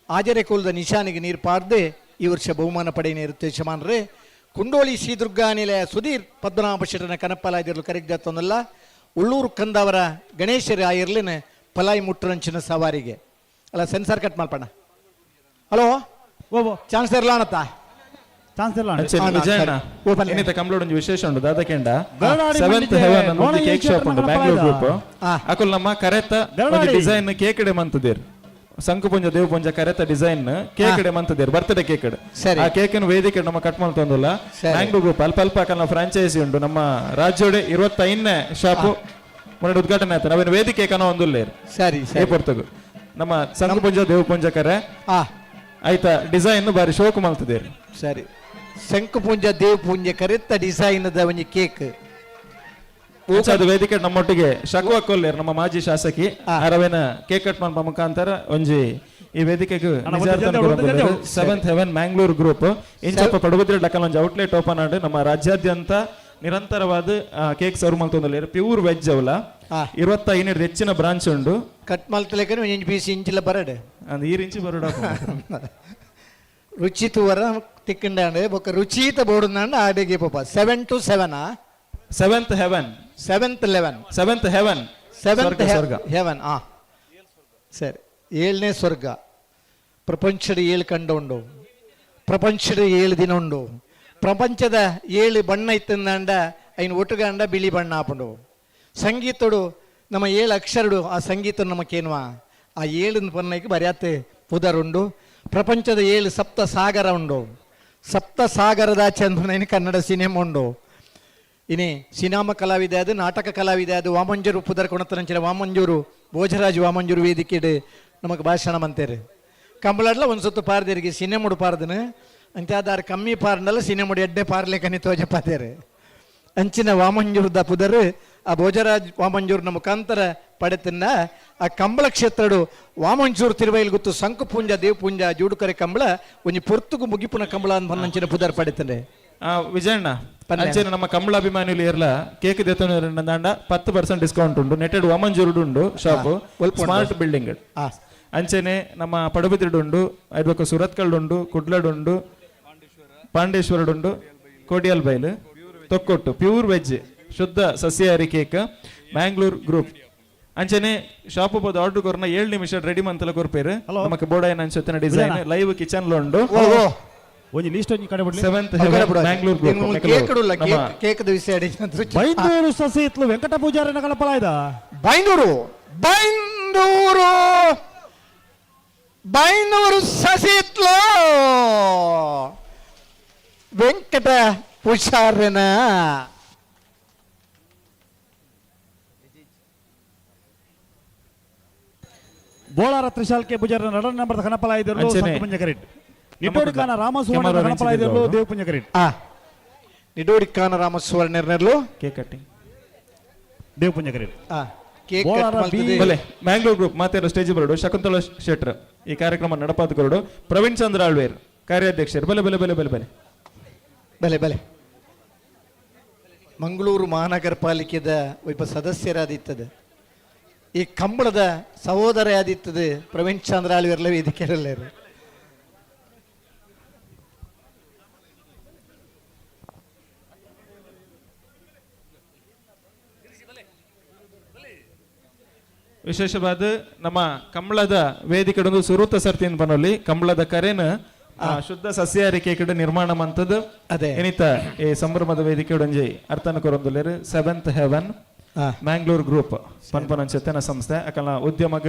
ಆಜರೆ ಕುಲ್ದ ನಿಶಾನಿಗೆ ನೀರು ಪಾಡ್ದೆ ಈ ವರ್ಷ ಬಹುಮಾನ ಪಡೆಯನೇ ಇರುತ್ತೆ ಯಜಮಾನ್ರೆ. ಕುಂಡೋಳಿ ಶ್ರೀ ದುರ್ಗಾ ನಿಲಯ ಸುಧೀರ್ ಪದ್ಮನಾಭ ಶೆಟ್ಟನ ಕನಪ್ಪಲಾಯ್ದಿರಲು ಕರಿಗ್ದತ್ತೊಂದಲ್ಲ. ಉಳ್ಳೂರು ಕಂದವರ ಗಣೇಶರ ಆಯಿರ್ಲಿನ ಪಲಾಯಿ ಮುಟ್ಟರಂಚಿನ ಸವಾರಿಗೆ. ಅಲ್ಲ ಸೆನ್ಸಾರ್ ಕಟ್ ಮಾಡ್ಪಣ್ಣ. ಹಲೋ ಚಾನ್ಸ್ ಇರಲ್ಲ ಅಣ್ಣತ್ತ? ಚಾನ್ಸ್ ಇಲ್ಲ. ಇನ್ನಿತ ಕಂಪ್ಲೀಟ್ ಒಂಜಿ ವಿಶೇಷ ಉಂಡು ದಾದಕೆಂಡ ಸೆವೆಂತ್ ಹೆವನ್ ಅನ್ನೋ ಕೇಕ್ ಶಾಪ್ ಉಂಡು ಬ್ಯಾಂಗ್ಳೂರ್ ಗ್ರೂಪ್. ಅಕುಲ್ ನಮ್ಮ ಕರೆತ ಒಂಜಿ ಡಿಸೈನ್ ಕೇಕ್ ಇಡೆ ಮಂತದೇರ್. ಸಂಕುಪುಂಜ ದೇವಪುಂಜ ಕರೆತ ಡಿಸೈನ್ ಕೇಕ್ ಇಡೆ ಮಂತದೇರ್, ಬರ್ತ್ಡೇ ಕೇಕ್. ಆ ಕೇಕ್ ಅನ್ನು ವೇದಿಕೆ ನಮ್ಮ ಕಟ್ ಮಾಡ್ತೊಂದಿಲ್ಲ. ಬ್ಯಾಂಗ್ಳೂರ್ ಗ್ರೂಪ್ ಅಲ್ಪ ಅಲ್ಪ ಅಕಲ್ನ ಫ್ರಾಂಚೈಸಿ ಉಂಡು ನಮ್ಮ ರಾಜ್ಯೋಡೆ 25ನೇ ಶಾಪ್ ಮೊನ್ನೆ ಉದ್ಘಾಟನೆ ಆಯ್ತು. ನಾವೇನು ವೇದಿಕೆ ಕನ ಒಂದುಲ್ಲೇರ್ ಸರಿ ಸರಿ ಪೊರ್ತಗು ನಮ್ಮ ಸಂಕುಪುಂಜ ದೇವಪುಂಜ ಕರೆ ಆಯ್ತಾ ಡಿಸೈನ್ ಬಾರಿ ಶೋಕು ಮಾಡ್ತದೇರ್. ಸರಿ ಶಂಕುಪುಂಜ ದೇವಪುಂಜ ಕರೆತ್ತ ಡಿಸೈನ್ the ಒಂಜಿ ಕೇಕ್ ಅದು ವೇದಿಕೆ ನಮ್ಮೊಟ್ಟಿಗೆ ಶಕುವ ಕೊಲ್ಲೇರ್ ನಮ್ಮ ಮಾಜಿ ಶಾಸಕಿ ಅರವೇನ ಕೇಕ್ ಕಟ್ ಮಾಡ್ಪ ಮುಖಾಂತರ ಒಂಜಿ ಈ ವೇದಿಕೆಗೆ ಸೆವೆಂತ್ ಹೆವೆನ್ ಮ್ಯಾಂಗ್ಳೂರ್ ಗ್ರೂಪ್ ಇಂಚಪ್ಪ ಪಡುಬಿದ್ರೆ ಡಕ್ಕಲ್ ಒಂಜಿ ಔಟ್ಲೆಟ್ ಓಪನ್ ಆಡ್ ನಮ್ಮ ರಾಜ್ಯಾದ್ಯಂತ ನಿರಂತರವಾದ ಕೇಕ್ ಸರ್ವ್ ಮಾಡ್ತೊಂದುಲ್ಲೆರ್. ಪ್ಯೂರ್ ವೆಜ್ ಅವಲ 25 ಹೆಚ್ಚಿನ ಬ್ರಾಂಚ್ ಉಂಡು. ಕಟ್ ಮಲ್ತಲೇಕನೆ ಒಂಜಿ ಪೀಸ್ ಇಂಚಿಲ ಬರಡ್ ಅಂದ್ ಈರ್ ಇಂಚಿ ಬರಡ ರುಚಿ ತೂವರ ತಿಕ್ಕಂಡಾಂಡ್ ಬೊಕ್ಕ Ruchita ಬೋಡುಂದಾಂಡ ಆಡೆಗೆ ಪೋಪ. 7 to 7 seventh heaven seventh eleven seventh heaven seventh heaven. ಆ ಸರಿ 7ನೇ ಸ್ವರ್ಗ. ಪ್ರಪಂಚದ 7 ಖಂಡ ಉಂಡು, ಪ್ರಪಂಚದ 7 ದಿನ ಉಂಡು, ಪ್ರಪಂಚದ 7 ಬಣ್ಣ ಇತ್ತಂದಾಂಡ ಐನ್ ಒಟ್ಟುಗಂಡ ಬಿಳಿ ಬಣ್ಣ ಆಪುಂಡು. ಸಂಗೀತಡು ನಮ್ಮ 7 ಅಕ್ಷರಡು ಆ ಸಂಗೀತ ನಮಕೇನುವ ಆ 7 ಪನ್ನಕ್ಕೆ ಬರಿಯಾತೆ ಪುದರುಂಡು. ಪ್ರಪಂಚದ 7 ಸಪ್ತ ಸಾಗರ ಉಂಡು. ಸಪ್ತ ಸಾಗರದ ಚಂದ್ರನ ಕನ್ನಡ ಸಿನಿಮಾ ಉಂಡು. ಇನಿ ಸಿನಿಮಾ ಕಲಾವಿದ ಅದು ನಾಟಕ ಕಲಾವಿದ ಅದು ವಾಮಂಜೂರು ಪುದರ್ ಕೊಣತನಂಚಿನ ವಾಮಂಜೂರು ಭೋಜರಾಜ್ ವಾಮಂಜೂರು ವೇದಿಕೆಡು ನಮಗೆ ಭಾಷಣ ಮಂತೇರು. ಕಂಬಳಡ್ಲ ಒಂದು ಸುತ್ತು ಪಾರದೇರಿಗೆ ಸಿನಿಮುಡು ಪಾರ್ದನು ಅಂಚೆ ಅದಾರು ಕಮ್ಮಿ ಪಾರ್ನಲ್ಲ ಸಿನಿಮುಡು ಎಡ್ಡೆ ಪಾರ್ಲೇಕನಿ ತೋಜ ಪಾತೇರು. ಅಂಚಿನ ವಾಮಂಜೂರ್ದ ಪುದರ್ ಆ ಭೋಜರಾಜ್ ವಾಮಂಜೂರ್ನ ಮುಖಾಂತರ ಪಡೆತನ್ನ ಆ ಕಂಬಳ ಕ್ಷೇತ್ರಡು ವಾಮಂಜೂರು ತಿರುವೈಲ್ ಗುತ್ತು ಸಂಕುಪುಂಜ ದೇವಪುಂಜ ಜೂಡುಕರೆ ಕಂಬಳ ಒಂಜಿ ಪೊರ್ತುಗು ಮುಗಿಪುನ ಕಂಬಳ ಅಂತ ಪುದರ್ ಪಡೆತಂಡೆ. ವಿಜಯಣ್ಣ ಅಂಚೆನೆ ನಮ್ಮ ಕಂಬಳ ಅಭಿಮಾನಿಲು ಏರ್ಲ ಕೇಕ್ ದೆತ್ತೊಂಡ 10% ಡಿಸ್ಕೌಂಟ್ ಉಂಡು. ನೆಟೆಡ್ ವಾಮಂಜೂರುಡು ಉಂಡು ಶಾಪ್, ಸ್ಮಾರ್ಟ್ ಬಿಲ್ಡಿಂಗ್. ಅಂಚೆನೆ ನಮ್ಮ ಪಡುಬಿದ್ರಿಡು ಉಂಡು, ಐದು ಸುರತ್ಕಲ್ಡು ಉಂಡು, ಕುಡ್ಲಡು ಉಂಡು, ಪಾಂಡೇಶ್ವರಡುಂಡು, ಕೋಡಿಯಲ್ ಬೈಲು, ತೊಕ್ಕೊಟ್ಟು ಪ್ಯೂರ್ ವೆಜ್ ಶುದ್ಧ ಸಸ್ಯಾಹಾರಿ ಕೇಕ್ ಮ್ಯಾಂಗ್ಳೂರ್ ಗ್ರೂಪ್. ಅಂಚೆನೆ ಶಾಪ್ ಬೋದು ಆರ್ಡರ್ ಕೊರ್ನ 7 ನಿಮಿಷ ರೆಡಿ ಮಂತಲ ಕೊರ್ಪೇರು. ನಮಕ್ ಬೋಡ ಅನ್ಸುತ್ತಿನ ಡಿಸೈನ್ ಲೈವ್ ಕಿಚನ್ ಉಂಡು. ಒಂಜಿ ಲಿಸ್ಟ್ ಒಂಜಿ ಕಡೆ ಬಿಡ್ಲಿ. Seventh heaven Mangalore group cake ಉಲ್ಲ, ಕೇಕ್ the ವಿಷಯ ಬೈಂದೂರು ಸಸಿತ್ಲು ವೆಂಕಟ ಪೂಜಾರಿನ ಕಣಪಲಾಯ್ದ. ಬೈಂದೂರು ಬೈಂದೂರು ಬೈಂದೂರು ಸಸಿತ್ಲು ವೆಂಕಟ ಪೂಜಾರಿನ ಬೋಳಾರ ತ್ರಿಶಾಲ್ಕೆ ಪೂಜಾರಿನ ನಡನ ನಂಬರ್ ಕಣಪಲಾಯ್ದರು ಸಂಕುಪುಂಜ ಕರೆಟ್. ನಿಟೋಡಿಕಾನ ರಾಮಸುವರ್ಣ ಕಣಪಲಾಯ್ದರು ದೇವಪುಂಜ ಕರೆಟ್. ನಿಡೋಡಿಕಾನ ರಾಮಸುವರ್ಣರ್ನೆರ್ಲು ಕೇಕ್ ಕಟ್ಟಿಂಗ್ ದೇವಪುಂಜ ಕರೆಟ್. ಕೇಕ್ ಕಟ್ ಮಲ್ತದೆ. ಬಲೆ ಮ್ಯಾಂಗ್ಳೂರ್ ಗ್ರೂಪ್ ಮಾತೇರು ಸ್ಟೇಜ್ ಬರಡು ಶಕುಂತಲ ಶೆಟ್ರ್ ಈ ಕಾರ್ಯಕ್ರಮ ನಡಪಾದ ಕೊರಡು. ಪ್ರವೀಣ್ ಚಂದ್ರ ಆಳ್ವೇರ್ ಕಾರ್ಯಾಧ್ಯಕ್ಷರು. ಬಲೆ ಬಲೆ ಬಲೆ ಬಲೆ ಬಲೆ ಬಲೆ ಬಲೆ ಮಂಗಳೂರು ಮಹಾನಗರ ಪಾಲಿಕೆದ ಒಬ್ಬ ಸದಸ್ಯರಾದಿತ್ತದ ಈ ಕಂಬಳದ ಸಹೋದರ ಆದಿತ್ತದು ಪ್ರವೀಣ್ ಚಂದ್ರ ಆಳ್ವಿರ್ಲ ವೇದಿಕೆಯಲ್ಲೇರು. ವಿಶೇಷವಾದ ನಮ್ಮ ಕಂಬಳದ ವೇದಿಕೆಡೊಂದು ಸುರೂತ ಸರ್ತಿನ ಬನ್ನೊಲಿ ಕಂಬಳದ ಕರೆನ ಶುದ್ಧ ಸಸ್ಯಾಹಾರಿ ಕೇಕ್ ನಿರ್ಮಾಣ ಮಂತದ್ದು ಅದೇ ಏನಿತ ಈ ಸಂಭ್ರಮದ ವೇದಿಕೆ ಒಂಜಿ ಅರ್ಥನ ಕೊರೊಂದುಲ್ಲೆರ್ seventh Heaven Mangalore group ಪನ್ಪನಂಚೆತ್ತನ ಸಂಸ್ಥೆ ಅಕಲ್ನ ಉದ್ಯಮಗ್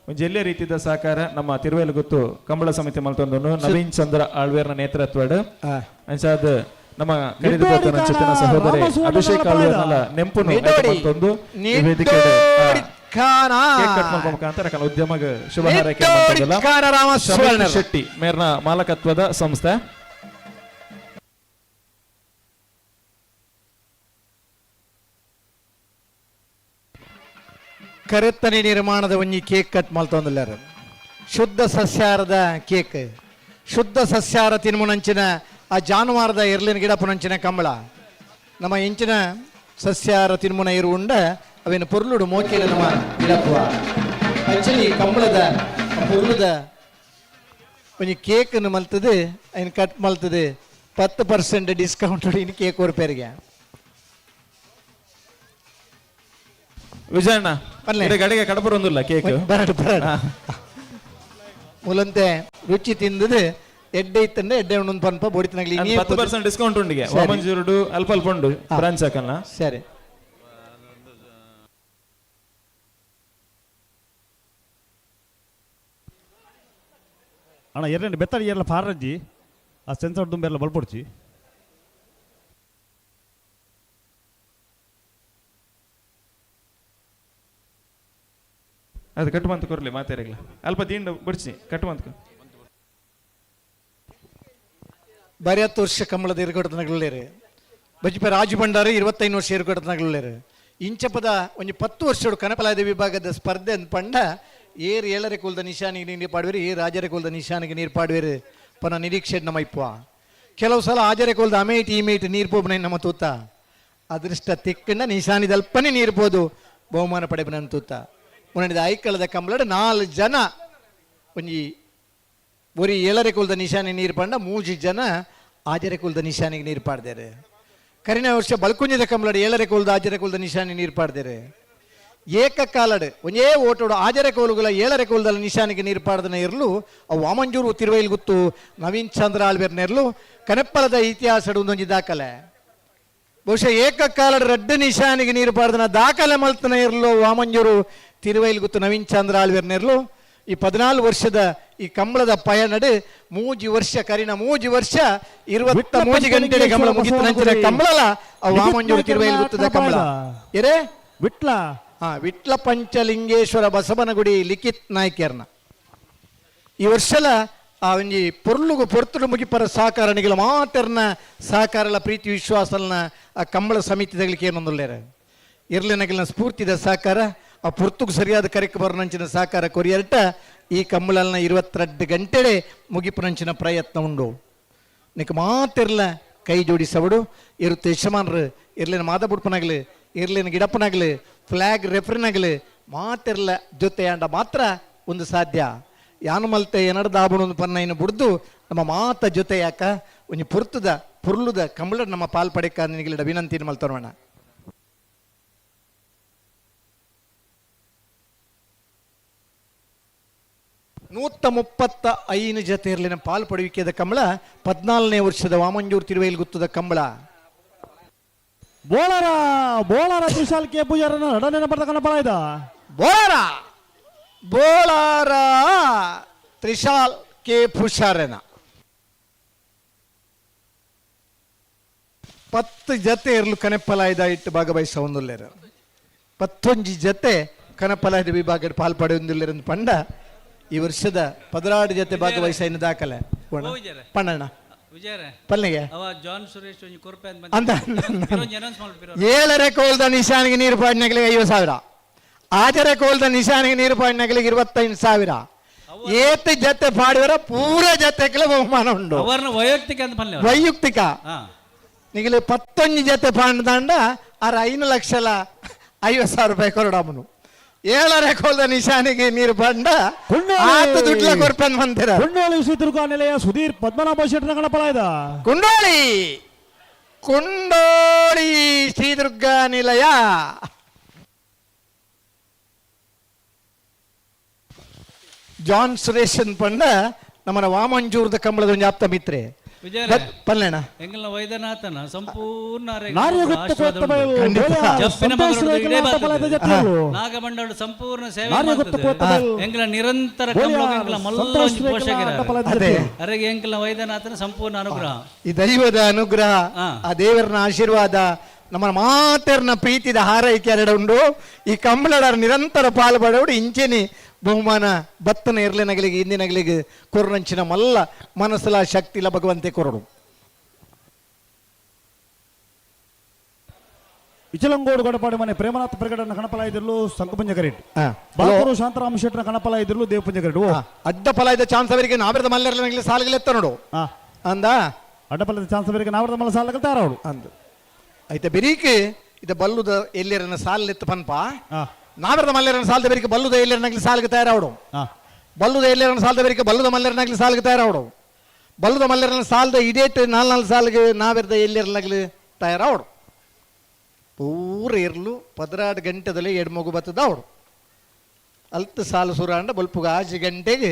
ಒಂಜಿ ಎಲ್ಲೇ ರೀತಿದ ಸಹಕಾರ ನಮ್ಮ ತಿರುವೇಲುಗುತ್ತು ಕಂಬಳ ಸಮಿತಿ ಮಲ್ತೊಂದು ನವೀನ್ ಚಂದ್ರ ಆಳ್ವೇರ್ನ ನೇತೃತ್ವಡ್ ಅಂಚಾದ್ ನಮ್ಮ ಕರಿದು ಪೋತನಂಚೆತ್ತನ ಸಹೋದರಿ ಅಭಿಷೇಕ್ ಆಳ್ವೇರ್ನಲ ನೆಂಪುನು ಮಲ್ತೊಂದು ಈ ವೇದಿಕೆ ಕೇಕ್ ಕಟ್ ಮಲ್ಪುವ ಮುಖಾಂತರ ಅಕಲ್ನ ಉದ್ಯಮಗ್ ಶುಭ ಹಾರೈಕೆ ಮಲ್ತೊಂದುಲ್ಲ. ಶಮಿತ್ ಶೆಟ್ಟಿ ಮೇರ್ನ ಮಾಲಕತ್ವದ ಸಂಸ್ಥೆ. ಕರೆತ್ತನೆ ನಿರ್ಮಾಣದ ಒಂಜಿ ಕೇಕ್ ಕಟ್ ಮಲ್ತೊಂದುಲ್ಲೆರ್. ಶುದ್ಧ ಸಸ್ಯಾಹಾರದ ಕೇಕ್, ಶುದ್ಧ ಸಸ್ಯಾಹಾರ ತಿನ್ಮುನಂಚಿನ ಆ ಜಾನುವಾರದ ಎರ್ಲಿನ ಗಿಡ ಪುನಂಚಿನ ಕಂಬಳ ನಮ್ಮ ಇಂಚಿನ ಸಸ್ಯಾಹಾರ ತಿನ್ಮುನ ಇರು ಉಂಡ ಅವೇನು ಪೊರ್ಲುಡು ಮೋಕೆಲ ನಮ್ಮ ಗಿಡಪ್ಪುವ. ಆಕ್ಚುಲಿ ಕಂಬಳದ ಪೊರ್ಲುದ ಒಂಜಿ ಕೇಕನ್ನು ಮಲ್ತದೆ ಐನ್ ಕಟ್ ಮಲ್ತದೆ 10% ಡಿಸ್ಕೌಂಟ್ ಇನ್ನು ಕೇಕ್ ಕೊರ್ಪೆರಿಗೆ. ವಿಜಯಣ್ಣ ಗಡಿಗೆ ಕಡಪರೊಂದಿಲ್ಲ ಕೇಕ್ ಬರಡು ಬರಡು ಮೂಲಂತೆ ರುಚಿ ತಿಂದದು ಎಡ್ಡೆ ಇತ್ತಂದ್ರೆ ಎಡ್ಡೆ ಉಂಡು ಪನ್ಪ ಬೋಡಿತನಾಗ್ಲಿ 10% ಡಿಸ್ಕೌಂಟ್ ಉಂಡಿಗೆ ವಾಮಂಜೂರುಡು ಅಲ್ಪ ಅಲ್ಪ ಉಂಡು ಬ್ರಾಂಚ್ ಹಾಕಲ್ಲ. ಸರಿ ಅಣ್ಣ ಎರಡು ಬೆತ್ತಡಿ ಎಲ್ಲ ಫಾರಜ್ಜಿ ಆ ಸೆನ್ಸರ್ ದುಂಬೆಲ್ಲ ಬಲ್ಪೊಡ್ಚಿ. ಅದು ಕಟ್ಟುವಂತ ಕೊರ್ಲಿ ಮಾತಾಡಿಲ್ಲ ಅಲ್ಪ ದಿಂಡು ಬಿಡ್ಸಿ ಕಟ್ಟುವಂತ. ಬರಿಯತ್ತು ವರ್ಷ ಕಂಬಳದ ಇರುಕೊಡ್ತನಗಲೇರು ಬಜಿಪ ರಾಜು ಭಂಡಾರಿ 25 ವರ್ಷ ಇರುಕೊಡ್ತನಗಲೇರು ಇಂಚಪದ ಒಂಜಿ 10 ವರ್ಷಡು ಕನಪಲಾದ ವಿಭಾಗದ ಸ್ಪರ್ಧೆ ಅಂದ್ ಪಂಡ ಏರ್ ಏಳರೆ ಕುಲದ ನಿಶಾನಿಗೆ ನೀರು ಪಾಡುವೇರು, ಏರ್ ರಾಜರ ಕುಲದ ನಿಶಾನಿಗೆ ನೀರು ಪಾಡುವೇರು ಪನ ನಿರೀಕ್ಷೆ ನಮ್ಮ ಇಪ್ಪ. ಕೆಲವು ಸಲ ಆಜರೆ ಕುಲದ ಅಮೇಟ್ ಇಮೇಟ್ ನೀರು ಪೋಪನ ನಮ್ಮ ತೂತ ಅದೃಷ್ಟ ತಿಕ್ಕಂಡ ನಿಶಾನಿದಲ್ಪನೆ ನೀರು ಪೋದು ಬಹುಮಾನ ಪಡೆಪನ ತೂತ. ಮುನ್ನಡಿದ ಐಕಳದ ಕಂಬಳಡ್ 4 ಜನ ಒಂಜಿ ಒರಿ ಏಳರೆ ಕುಲದ ನಿಶಾನೆ ನೀರು ಪಂಡ 3 ಜನ ಆಜರೆ ಕುಲದ ನಿಶಾನಿಗೆ ನೀರು ಪಾಡ್ದೇರು. ಕರಿನ ವರ್ಷ ಬಲ್ಕುಂಜದ ಕಂಬಳಡ್ ಏಳರೆ ಕುಲದ ಆಜರೆ ಕುಲದ ನಿಶಾನೆ ನೀರು ಪಾಡ್ದೇರು. ಏಕಕಾಲಡ್ ಒಂಜೇ ಓಟೋಡು ಆಜರೆ ಕೋಲುಗಳ ಏಳರೆ ಕೋಲದ ನಿಶಾನಿಗೆ ನೀರು ಪಾಡ್ದನ ಇರಲು ಅವು ವಾಮಂಜೂರು ತಿರುವೈಲ್ ಗುತ್ತು ನವೀನ್ ಚಂದ್ರ ಆಳ್ವೇರ್ ನೆರ್ಲು ಕನೆಪ್ಪಲದ ಇತಿಹಾಸಡು ಒಂದೊಂಜಿ ದಾಖಲೆ. ಬಹುಶಃ ಏಕಕಾಲಡ್ ರಡ್ಡು ನಿಶಾನಿಗೆ ನೀರು ಪಾಡ್ದನ ದಾಖಲೆ ಮಲ್ತನ ಇರಲು ವಾಮಂಜೂರು ತಿರುವೈಲ್ ಗುತ್ತು ನವೀನ್ ಚಂದ್ರ ಆಳ್ವೇರ್ ನೆರ್ಲು. ಈ 14 ವರ್ಷದ ಈ ಕಂಬಳದ ಪಯಣಡು 3 ವರ್ಷ ಕರಿನ 3 ವರ್ಷ 23 ಗಂಟೆ ಕಂಬಳ ಮುಗಿತ ನಂಚಿನ ಕಂಬಳಲ ಅವು ವಾಮಂಜೂರು ತಿರುವೈಲ್ ಗುತ್ತದ ಕಂಬಳ ಎರೆ ವಿಟ್ಲ ವಿಟ್ಲ ಪಂಚಲಿಂಗೇಶ್ವರ ಬಸವನಗುಡಿ ಲಿಖಿತ್ ನಾಯ್ಕರ್ನ ಈ ವರ್ಷಲ ಆ ಒಂಜಿ ಪೊರ್ಲುಗು ಪೊರ್ತುಡು ಮುಗಿಪರ ಸಹಕಾರಣಿಗಳ ಮಾತರ್ನ ಸಹಕಾರಲ ಪ್ರೀತಿ ವಿಶ್ವಾಸಲ್ನ ಆ ಕಂಬಳ ಸಮಿತಿದಗಳಿಗೆ ಏನೊಂದುಲ್ಲೇರ ಇರ್ಲಿನಗಿಲ್ನ ಸ್ಫೂರ್ತಿದ ಸಹಕಾರ ಆ ಪೊರ್ತುಗು ಸರಿಯಾದ ಕರೆಕ್ ಬರೋನಂಚಿನ ಸಹಕಾರ ಕೊರಿಯರ್ಟ ಈ ಕಂಬಳಲ್ನ 22 ಗಂಟೆಡೆ ಮುಗಿಪುನಂಚಿನ ಪ್ರಯತ್ನ ಉಂಡು. ನಿಕ್ ಮಾತಿರ್ಲ ಕೈ ಜೋಡಿಸವಡು ಇರುತ್ತೆ ಯಜಮಾನ್ರು ಇರ್ಲಿನ ಮಾದಬುಡ್ಪನಾಗಲಿ ಇರ್ಲಿನ ಗಿಡಪ್ಪನಾಗಲಿ ಫ್ಲ್ಯಾಗ್ ರೆಫ್ರಿನಾಗಲಿ ಮಾತಿರ್ಲ ಜೊತೆ ಅಂಡ ಮಾತ್ರ ಒಂದು ಸಾಧ್ಯ. ಯಾನು ಮಲ್ತೆ ಏನಡ್ದ ಆಬಣು ಪನ್ನ ಬುಡ್ದು ನಮ್ಮ ಮಾತ ಜೊತೆ ಯಾಕ ಒಂಜಿ ಪುರ್ತದ ಪುರ್ಲುದ ಕಂಬಳ ನಮ್ಮ ಪಾಲ್ ಪಡೆಕ ನಿನಗೆ ವಿನಂತಿ ಮಲ್ತೋಣ. ನೂತ 35 ಜೊತೆ ಇರಲಿನ ಪಾಲ್ ಪಡುವಿಕೆದ ಕಂಬಳ 14ನೇ ವರ್ಷದ ವಾಮಂಜೂರು ತಿರುವೈಲ್ ಗುತ್ತದ ಕಂಬಳ. ಬೋಳಾರ ಬೋಳಾರ ತ್ರಿಶಾಲ್ ಕೆ ಪೂಜಾರನ ಎರಡನೇ ನಂಬರ್ ಕನಪಲ ಇದ ಬೋಳಾರ ಬೋಳಾರ ತ್ರಿಶಾಲ್ ಕೆ ಪೂಜಾರನ 10 ಜತೆ ಇರಲು ಕನೆಪ್ಪಲಾಯ್ದ ಇಟ್ಟು ಭಾಗವಹಿಸ ಒಂದುಲ್ಲೇರು 11 ಜತೆ ಕನಪಲಾಯ್ದ ವಿಭಾಗ ಪಾಲ್ ಪಡೆಯೊಂದುಲ್ಲೇರು ಪಂಡ ಈ ವರ್ಷದ 16 ಜತೆ ಭಾಗವಹಿಸ ಇನ್ನು ದಾಖಲೆ ಪಣ್ಣಣ್ಣ ಪಲ್ನಿಗೆ ಅಂತ 7 ಕೋಲ್ದ ನಿಶಾನಿಗೆ ನೀರು ಪಾಡಿನಗಳಿಗೆ 50,000, ಆಜರೆ ಕೋಲ್ದ ನಿಶಾನಿಗೆ ನೀರು ಪಾಡಿನಗಳಿಗೆ 25,000. ಏತ ಜತೆ ಪಾಡಿದರ ಪೂರ ಜತೆಗಳ ಬಹುಮಾನ ಉಂಟು. ವೈಯಕ್ತಿಕ ವೈಯಕ್ತಿಕ ನಿಗಲಿ 11 ಜತೆ ಪಾಂಡ ಆರ 5,50,000 ರೂಪಾಯಿ ಕೊರಡಾಮನು. ಏಳರೆ ಕೋಲ್ದ ನಿಶಾನಿಗೆ ನೀರು ಬಂಡ ಆತ ದುಡ್ಲ ಕೊರ್ಪನ್ ಬಂದಿರ. ಕುಂಡೋಳಿ ಶ್ರೀ ನಿಲಯ ಸುಧೀರ್ ಪದ್ಮನಾಭ ಶೆಟ್ಟರ ಗಣಪಲಾಯದ. ಕುಂಡೋಳಿ ಕುಂಡೋಳಿ ಶ್ರೀದುರ್ಗಾ ನಿಲಯ. ಜಾನ್ ಸುರೇಶನ್ ಪಂಡ ನಮ್ಮನ ವಾಮಂಜೂರ್ದ ಕಂಬಳದ ಒಂದು ಆಪ್ತ ಮಿತ್ರೆ. ಪಲ್ಲೇಣ ಎಂಗಲ್ನ ವೈದ್ಯನಾಥನ ಸಂಪೂರ್ಣ ನಾಗಮಂಡಲ ಸಂಪೂರ್ಣ ಸೇವೆ ಎಂಗಲ ನಿರಂತರ ಎಂಗಲ ಮಲ್ಲ ಪೋಷಕರ ಅರೆಗೆ ಎಂಕಲ್ನ ವೈದ್ಯನಾಥನ ಸಂಪೂರ್ಣ ಅನುಗ್ರಹ. ಈ ದೈವದ ಅನುಗ್ರಹ, ಆ ದೇವರನ ಆಶೀರ್ವಾದ, ನಮ್ಮ ಮಾತೆರ್ನ ಪ್ರೀತಿದ ಹಾರೈಕೆ ಎರಡು ಉಂಡು. ಈ ಕಂಬಳಡ ನಿರಂತರ ಪಾಲ್ಪಡೋಡು ಇಂಚೆನಿ ಬಹುಮಾನ ಬತ್ತನ ಇರ್ಲೆನಗಲಿಗೆ ಇಂದಿನಗಲಿಗೆ ಕೊರನಂಚಿನ ಮಲ್ಲ ಮನಸ್ಸಲ ಶಕ್ತಿಲ ಭಗವಂತೆ ಕೊರಡು. ಇಚಲಂಗೋಡು ಗಡಪಾಡಿ ಮನೆ ಪ್ರೇಮನಾಥ ಪ್ರಗಡನ ಕಣಪಲ ಇದಿರ್ಲು ಸಂಕಪಂಜ ಕರೆಟ್. ಬಾಕೂರು ಶಾಂತರಾಮ ಶೆಟ್ಟರ ಕಣಪಲ ಇದಿರ್ಲು ದೇವಪಂಜ ಕರೆಟ್. ಅಡ್ಡ ಫಲ ಇದ್ದ ಚಾನ್ಸ್ ಅವರಿಗೆ ನಾವಿರದ ಮಲ್ಲರ್ಲನಗಲಿ ಸಾಲಗಲೆತ್ತ ನೋಡು ಅಂದ. ಅಡ್ಡ ಫಲದ ಚಾನ್ಸ್ ಅವರಿಗೆ ನಾವಿರದ ಮಲ್ಲ ಸಾಲಗಲ್ ತಾರವಡು ಅಂದು. ಐತೆ ಬೆರೀಕೆ ಇದ ಬಲ್ಲುದ ಎಲ್ಲಿರನ ಸಾಲಲೆತ್ತ ಪನ್ಪ. ನಾವಿರದ ಮಲ್ಲೆರನ ಸಾಲದ ಬೆರಿಕೆ ಬಲ್ಲುದ ಎಲ್ಲರನಾಗ್ಲಿ ಸಾಲಿಗೆ ತಯಾರಾವಡು. ಬಲ್ಲುದ ಎಲ್ಲರನ ಸಾಲದ ಬೆರಿಕೆ ಬಲ್ಲುದ ಮಲ್ಲೆರನಾಗ್ಲಿ ಸಾಲಿಗೆ ತಯಾರಾವಡು. ಬಲ್ಲುದ ಮಲ್ಲೆರನ ಸಾಲದ ಇಡೇಟ್ ನಾಲ್ ನಾಲ್ ಸಾಲಿಗೆ ನಾವಿರದ ಎಲ್ಲರನಾಗ್ಲಿ ತಯಾರಾವಡು. ಪೂರ ಇರ್ಲು 12 ಗಂಟೆದಲ್ಲಿ ಎಡ್ ಮಗು ಬತ್ತದ ಅವಡು. ಅಲ್ತ ಸಾಲು ಸುರಾಂಡ ಬಲ್ಪುಗ 5 ಗಂಟೆಗೆ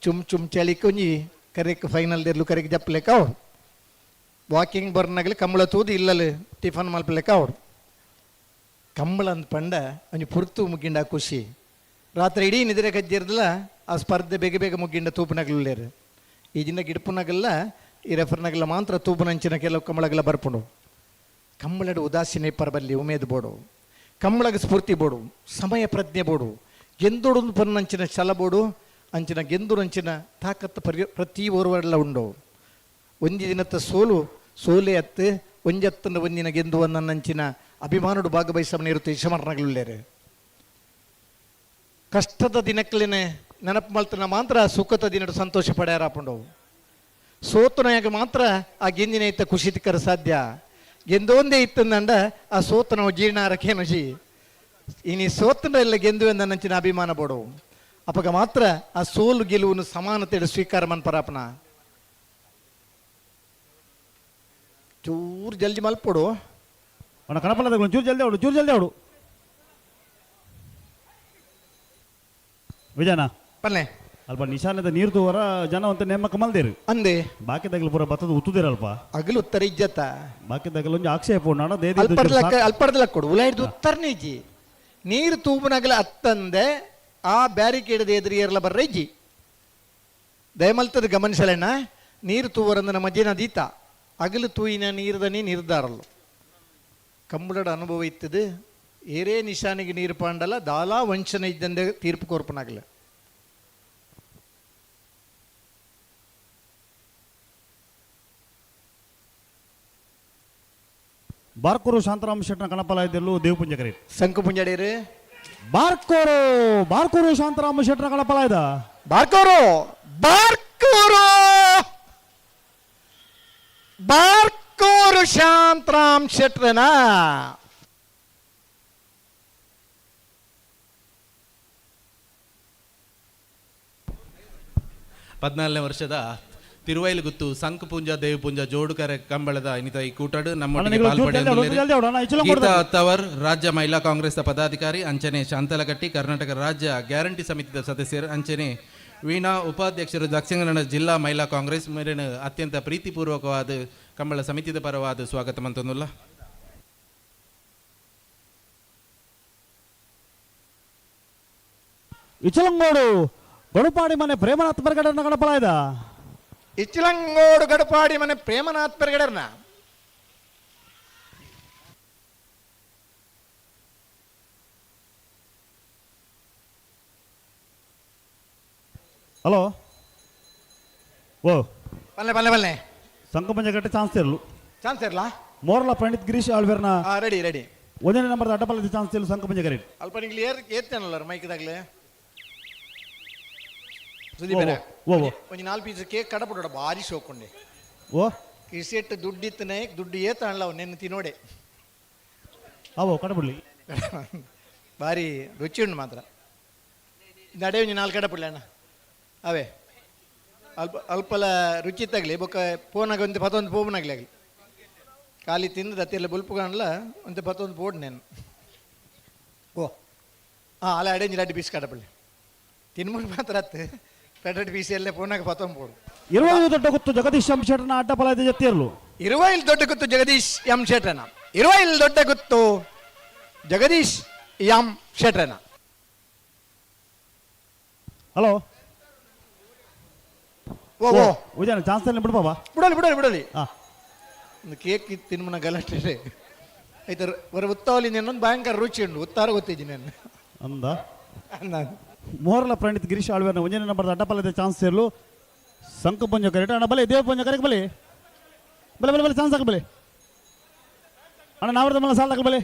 ಚುಮ್ ಚುಮ್ ಚಳಿ ಕೊಂಜಿ ಕರೆಕ್ ಫೈನಲ್ ಇರ್ಲು ಕರೆಕ್ ಜಪ್ಪಲೆಕ್ಕ ಅವಡು. ವಾಕಿಂಗ್ ಬರ್ನಾಗಲಿ ಕಂಬಳ ತೂದು ಇಲ್ಲಲ್ಲಿ ಟಿಫನ್ ಮಲ್ಪಲೆಕ್ಕ ಅವಡು. ಕಂಬಳ ಅಂದ್ ಪಂಡ ಒಂಜಿ ಪುರ್ತು ಮುಗ್ಗಿಂಡ ಖುಷಿ. ರಾತ್ರಿ ಇಡೀ ನಿದ್ರೆ ಕಜ್ಜಿರ್ದಲ್ಲ ಆ ಸ್ಪರ್ಧೆ ಬೇಗ ಬೇಗ ಮುಗ್ಗಿಂಡ ತೂಪುನಗಲ್ಲೇರು. ಈ ದಿನ ಗಿಡಪುನಗಲ್ಲ ಈ ರೆಫರ್ನಗಲ್ಲ ಮಾತ್ರ ತೂಪುನಂಚಿನ ಕೆಲವು ಕಂಬಳಗೆಲ್ಲ ಬರ್ಪುಂಡು. ಕಂಬಳಡು ಉದಾಸೀನ ಪರಬಲ್ಲಿ ಉಮೇದು ಬೋಡು, ಕಂಬಳಗ ಸ್ಫೂರ್ತಿ ಬೋಡು, ಸಮಯ ಪ್ರಜ್ಞೆ ಬೋಡು, ಗೆಂದುಡು ಪನ್ನಂಚಿನ ಛಲ ಬೋಡು, ಅಂಚಿನ ಗೆಂದುರಂಚಿನ ತಾಕತ್ತು ಪ್ರತಿ ಓರ್ವರೆಲ್ಲ ಉಂಡು. ಒಂಜಿ ದಿನತ್ತ ಸೋಲು ಸೋಲೆ ಅತ್ತು ಒಂಜತ್ತಂಡ ಒಂದಿನ ಗೆಂದುವನ್ನಂಚಿನ ಅಭಿಮಾನುಡು ಭಾಗವಹಿಸಮನ ಇರುತ್ತೆ ಯಶಮರ್ನಗಲುಳ್ಳೇರು. ಕಷ್ಟದ ದಿನಕ್ಕಲೇನೆ ನೆನಪು ಮಲ್ತನ ಮಾತ್ರ ಸುಖದ ದಿನಡು ಸಂತೋಷ ಪಡೆಯಾರಪುಂಡು. ಸೋತನಾಗ ಮಾತ್ರ ಆ ಗೆಂದಿನ ಇತ್ತ ಖುಷಿ ತಿಕ್ಕರ ಸಾಧ್ಯ. ಗೆಂದೊಂದೇ ಇತ್ತಂದಂಡ ಆ ಸೋತನವು ಜೀರ್ಣಾರಕೇನುಜಿ ಇನಿ ಸೋತನ ಎಲ್ಲ ಗೆಂದು ಎಂದನಂಚಿನ ಅಭಿಮಾನ ಬೋಡು. ಅಪಗ ಮಾತ್ರ ಆ ಸೋಲು ಗೆಲುವನ್ನು ಸಮಾನತೆ ಸ್ವೀಕಾರ ಮನ್ಪರಾಪನ. ಚೂರು ಜಲ್ದಿ ಮಲ್ಪೊಡು ಅಣ್ಣ ಕಣಪಲ ಚೂರು ಜಲ್ದಿ ಅವಡು, ಚೂರು ಜಲ್ದಿ ಅವಡು. ವಿಜಯನ ಪಲ್ಲೆ ಅಲ್ಪ ನಿಶಾನದ ನೀರು ತೂವರ ಜನ ಅಂತ ನೇಮಕ ಮಲ್ದೇರು ಅಂದೆ. ಬಾಕಿ ತಗಲು ಪೂರ ಬತ್ತದ ಉತ್ತುದಿರಲ್ಪ ಅಗಲು ಉತ್ತರ ಇಜ್ಜತ್ತ ಬಾಕಿ ತಗಲು ಒಂಜಿ ಆಕ್ಷೇಪ ಉಂಡು ಅಲ್ಪರ್ದಲಕ್ಕ ಕೊಡು ಉಲಾಯ್ದು ಉತ್ತರನೇಜಿ ನೀರು ತೂಬುನಗಲ ಅತ್ತಂದೆ ಆ ಬ್ಯಾರಿಕೇಡ್ ಎದುರು ಏರ್ಲ ಬರ್ರೈಜಿ. ದಯಮಲ್ತದ ಗಮನಿಸಲೇನ ನೀರು ತೂವರಂದ ನಮ್ಮ ಮಜ್ಜಿನ ದೀತ ಅಗಲು ತೂಯಿನ ನೀರ್ದನಿ ನಿರ್ಧಾರಲ್ಲು. ಕಂಬಳದ ಅನುಭವ ಇತ್ತದು ಏರೇ ನಿಶಾನಿಗೆ ನೀರು ಪಾಂಡಲ ದಾಲಾ ವಂಚನೆ ಇದ್ದಂದೆ ತೀರ್ಪು ಕೋರ್ಪನಾಗಲ್ಲ. ಬಾರ್ಕೂರು ಶಾಂತರಾಮ ಶೆಟ್ಟನ ಕಣಪಲ ಇದ್ದೆಲ್ಲೂ ದೇವಪುಂಜ ಕರೆ ಸಂಕುಪುಂಜಡೇರು. ಬಾರ್ಕೂರು ಬಾರ್ಕೂರು ಶಾಂತರಾಮ ಶೆಟ್ಟನ ಕಣಪಲ ಇದ. ಬಾರ್ಕೂರು ಬಾರ್ಕೂರು ಬಾರ್ಕೂರು ಶಾಂತರಾಮ್ ಶೆಟ್ರನ. 14ನೇ ವರ್ಷದ ತಿರುವೈಲುಗುತ್ತು ಸಂಕಪುಂಜ ದೇವಪುಂಜ ಜೋಡುಕರೆ ಕಂಬಳದ ಇನ್ನಿತ ಈ ಕೂಟಡು ನಮ್ಮೊಟ್ಟಿಗೆ ಗೀತಾ ಅತ್ತವರ್ ರಾಜ್ಯ ಮಹಿಳಾ ಕಾಂಗ್ರೆಸ್ ಪದಾಧಿಕಾರಿ, ಅಂಚನೆ ಶಾಂತಲಕಟ್ಟಿ ಕರ್ನಾಟಕ ರಾಜ್ಯ ಗ್ಯಾರಂಟಿ ಸಮಿತಿಯ ಸದಸ್ಯರು, ಅಂಚನೆ ವೀಣಾ ಉಪಾಧ್ಯಕ್ಷರು ದಕ್ಷಿಣ ಕನ್ನಡ ಜಿಲ್ಲಾ ಮಹಿಳಾ ಕಾಂಗ್ರೆಸ್ ಮೇರಿನ ಅತ್ಯಂತ ಪ್ರೀತಿಪೂರ್ವಕವಾದ ಕಂಬಳ ಸಮಿತಿದ ಪರವಾದ ಸ್ವಾಗತ ಮಂತೊಂದುಲ್ಲ. ಇಚಲಂಗೋಡು ಗಡುಪಾಡಿ ಮನೆ ಪ್ರೇಮನಾಥ್ ಪರ್ಗಡನ ಗಣಪಲಾಯ್ದ. ಇಚ್ಚಲಂಗೋಡು ಗಡಪಾಡಿ ಮನೆ ಪ್ರೇಮನಾಥ್ ಪರ್ಗಡರ್ನ. ಹಲೋ ಓ ಬಲ್ಲೆ ಬಲ್ಲೆ ಬಲ್ಲೆ ಸಂಕಪಂಜ ಗಟ್ಟೆ ಚಾನ್ಸ್ ಇರಲು ಚಾನ್ಸ್ ಇರಲಾ ಮೋರ್ಲ ಪಂಡಿತ್ ಗಿರೀಶ್ ಆಳ್ವೇರ್ನ. ರೆಡಿ ರೆಡಿ ಒಂದನೇ ನಂಬರ್ ಅಡ್ಡಪಲ್ಲದ ಚಾನ್ಸ್ ಇರಲು ಸಂಕಪಂಜ ಕರೆ. ಅಲ್ಪ ನಿಂಗೆ ಏರ್ ಏರ್ತೇನಲ್ಲ ಮೈಕ್ದಾಗ್ಲೆ ಸುದೀಪ್ ಓ ಒಂಜಿ 4 ಪೀಸ್ ಕೇಕ್ ಕಡಪುಡ ಭಾರಿ ಶೋಕುಂಡೆ. ಓ ಕಿಸೆಟ್ ದುಡ್ಡಿತ್ತನೆ ದುಡ್ಡು ಏತ ಅಣ್ಣ ನೆನ್ನ ತಿನ್ನೋಡೆ. ಅವೋ ಕಡಪುಡ್ಲಿ. ಭಾರಿ ರುಚಿ ಉಂಡು ಮಾತ್ರ. ನಡೆ ಒಂಜಿ ನಾಲ್ಕು ಕಡಪುಡ್ಲೆ ಅಣ್ಣ. ಅವೇ ಅಲ್ಪ ಅಲ್ಪಲ ರುಚಿ ತಗಲಿ ಬೊಕ್ಕ ಪೋನಾಗ ಒಂದು ಪತ್ತೊಂದು ಪೋಪನಾಗ್ಲಿ ಆಗಲಿ ಖಾಲಿ ತಿಂದು ದತ್ತಿಲ್ಲ ಬುಲ್ಪು ಕಾಣಲ ಒಂದು ಪತ್ತೊಂದು ಪೋಡ್ నేను. ಓ ಹಾಂ ಅಲ್ಲ ಅಡೆ ಒಂಜಿ ರಡ್ಡು ಪೀಸ್ ಕಡಪಳ್ಳಿ ತಿನ್ಮುಲ್ ಮಾತ್ರ ಅತ್ತು ರಡ್ಡು ಪೀಸ್ ಎಲ್ಲ ಪೋನಾಗ ಪತ್ತೊಂದು ಪೋಡು. ಇರುವೈಲು ದೊಡ್ಡ ಗುತ್ತು ಜಗದೀಶ್ ಎಂ ಶೆಟ್ಟನ ಅಡ್ಡ ಫಲ ಜತ್ತಿರ್ಲು. ಇರುವೈಲ್ ದೊಡ್ಡ ಗುತ್ತು ಜಗದೀಶ್ ಎಂ ಶೆಟ್ಟನ. ಇರುವೈಲ್ ದೊಡ್ಡ ಗುತ್ತು ಜಗದೀಶ್ ಎಂ ಶೆಟ್ಟನ. ಹಲೋ ಓ ಓ ಉಜಾನ ಚಾನ್ಸ್ ಅಲ್ಲಿ ಬಿಡು ಬಾಬಾ. ಬಿಡಲಿ ಬಿಡಲಿ ಬಿಡಲಿ. ಒಂದು ಕೇಕ್ ತಿನ್ಮನ ಗಲಾಟೆ ಆಯ್ತು. ಹೊರ ಉತ್ತಾವಲಿ ಇನ್ನೊಂದು ಭಯಂಕರ ರುಚಿ ಉಂಟು, ಉತ್ತಾರ ಗೊತ್ತಿದ್ದೀನಿ ನಾನು ಅಂದ ಮೋರ್ಲ ಪ್ರಣೀತ್ ಗಿರೀಶ್ ಆಳ್ವೇರ್ನ ಒಂಜನೇ ನಂಬರ್ ಅಡ್ಡಪಲ್ಲದ ಚಾನ್ಸ್ ಸೇರ್ಲು ಸಂಕಪುಂಜ ಕರೆಕ್ಟ್ ಅಣ್ಣ. ಬಲೆ ದೇವಪುಂಜ ಕರೆಕ್ಟ್ ಬಲೆ ಬಲೆ ಬಲೆ ಬಲೆ ಚಾನ್ಸ್ ಹಾಕಿ ಬಲೆ ಅಣ್ಣ. ನಾವರದ ಮಲ್ಲ ಸಾಲ ಹಾಕಿ ಬಲೆ.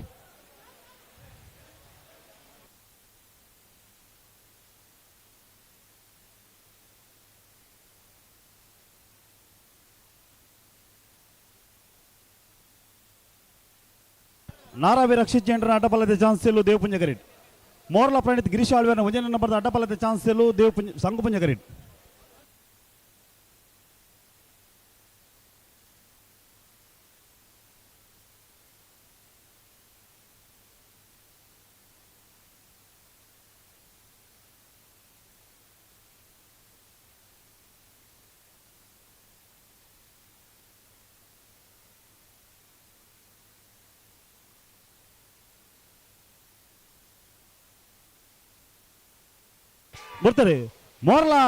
ನಾರಾವಿ ರಕ್ಷಿತ್ ಜೈನರ ಅಡ್ಡಪಲ್ಲದ ಚಾನ್ಸ್ ಸೇರ್ಲು ದೇವಪುಂಜ ಕರೆಕ್ಟ್. ಮೋರ್ಲ ಪ್ರಣೀತ್ ಗಿರೀಶ್ ಆಳ್ವೇರ್ನ ಒಂಜನೇ ನಂಬರ್ದ ಅಡ್ಡಪಲ್ಲದ ಚಾನ್ಸ್ ಸೇರ್ಲು ದೇವಪುಂಜ ಸಂಕಪುಂಜ ಕರೆಕ್ಟ್. ಬರ್ತಾರೆ ಮೋರ್ಲಾ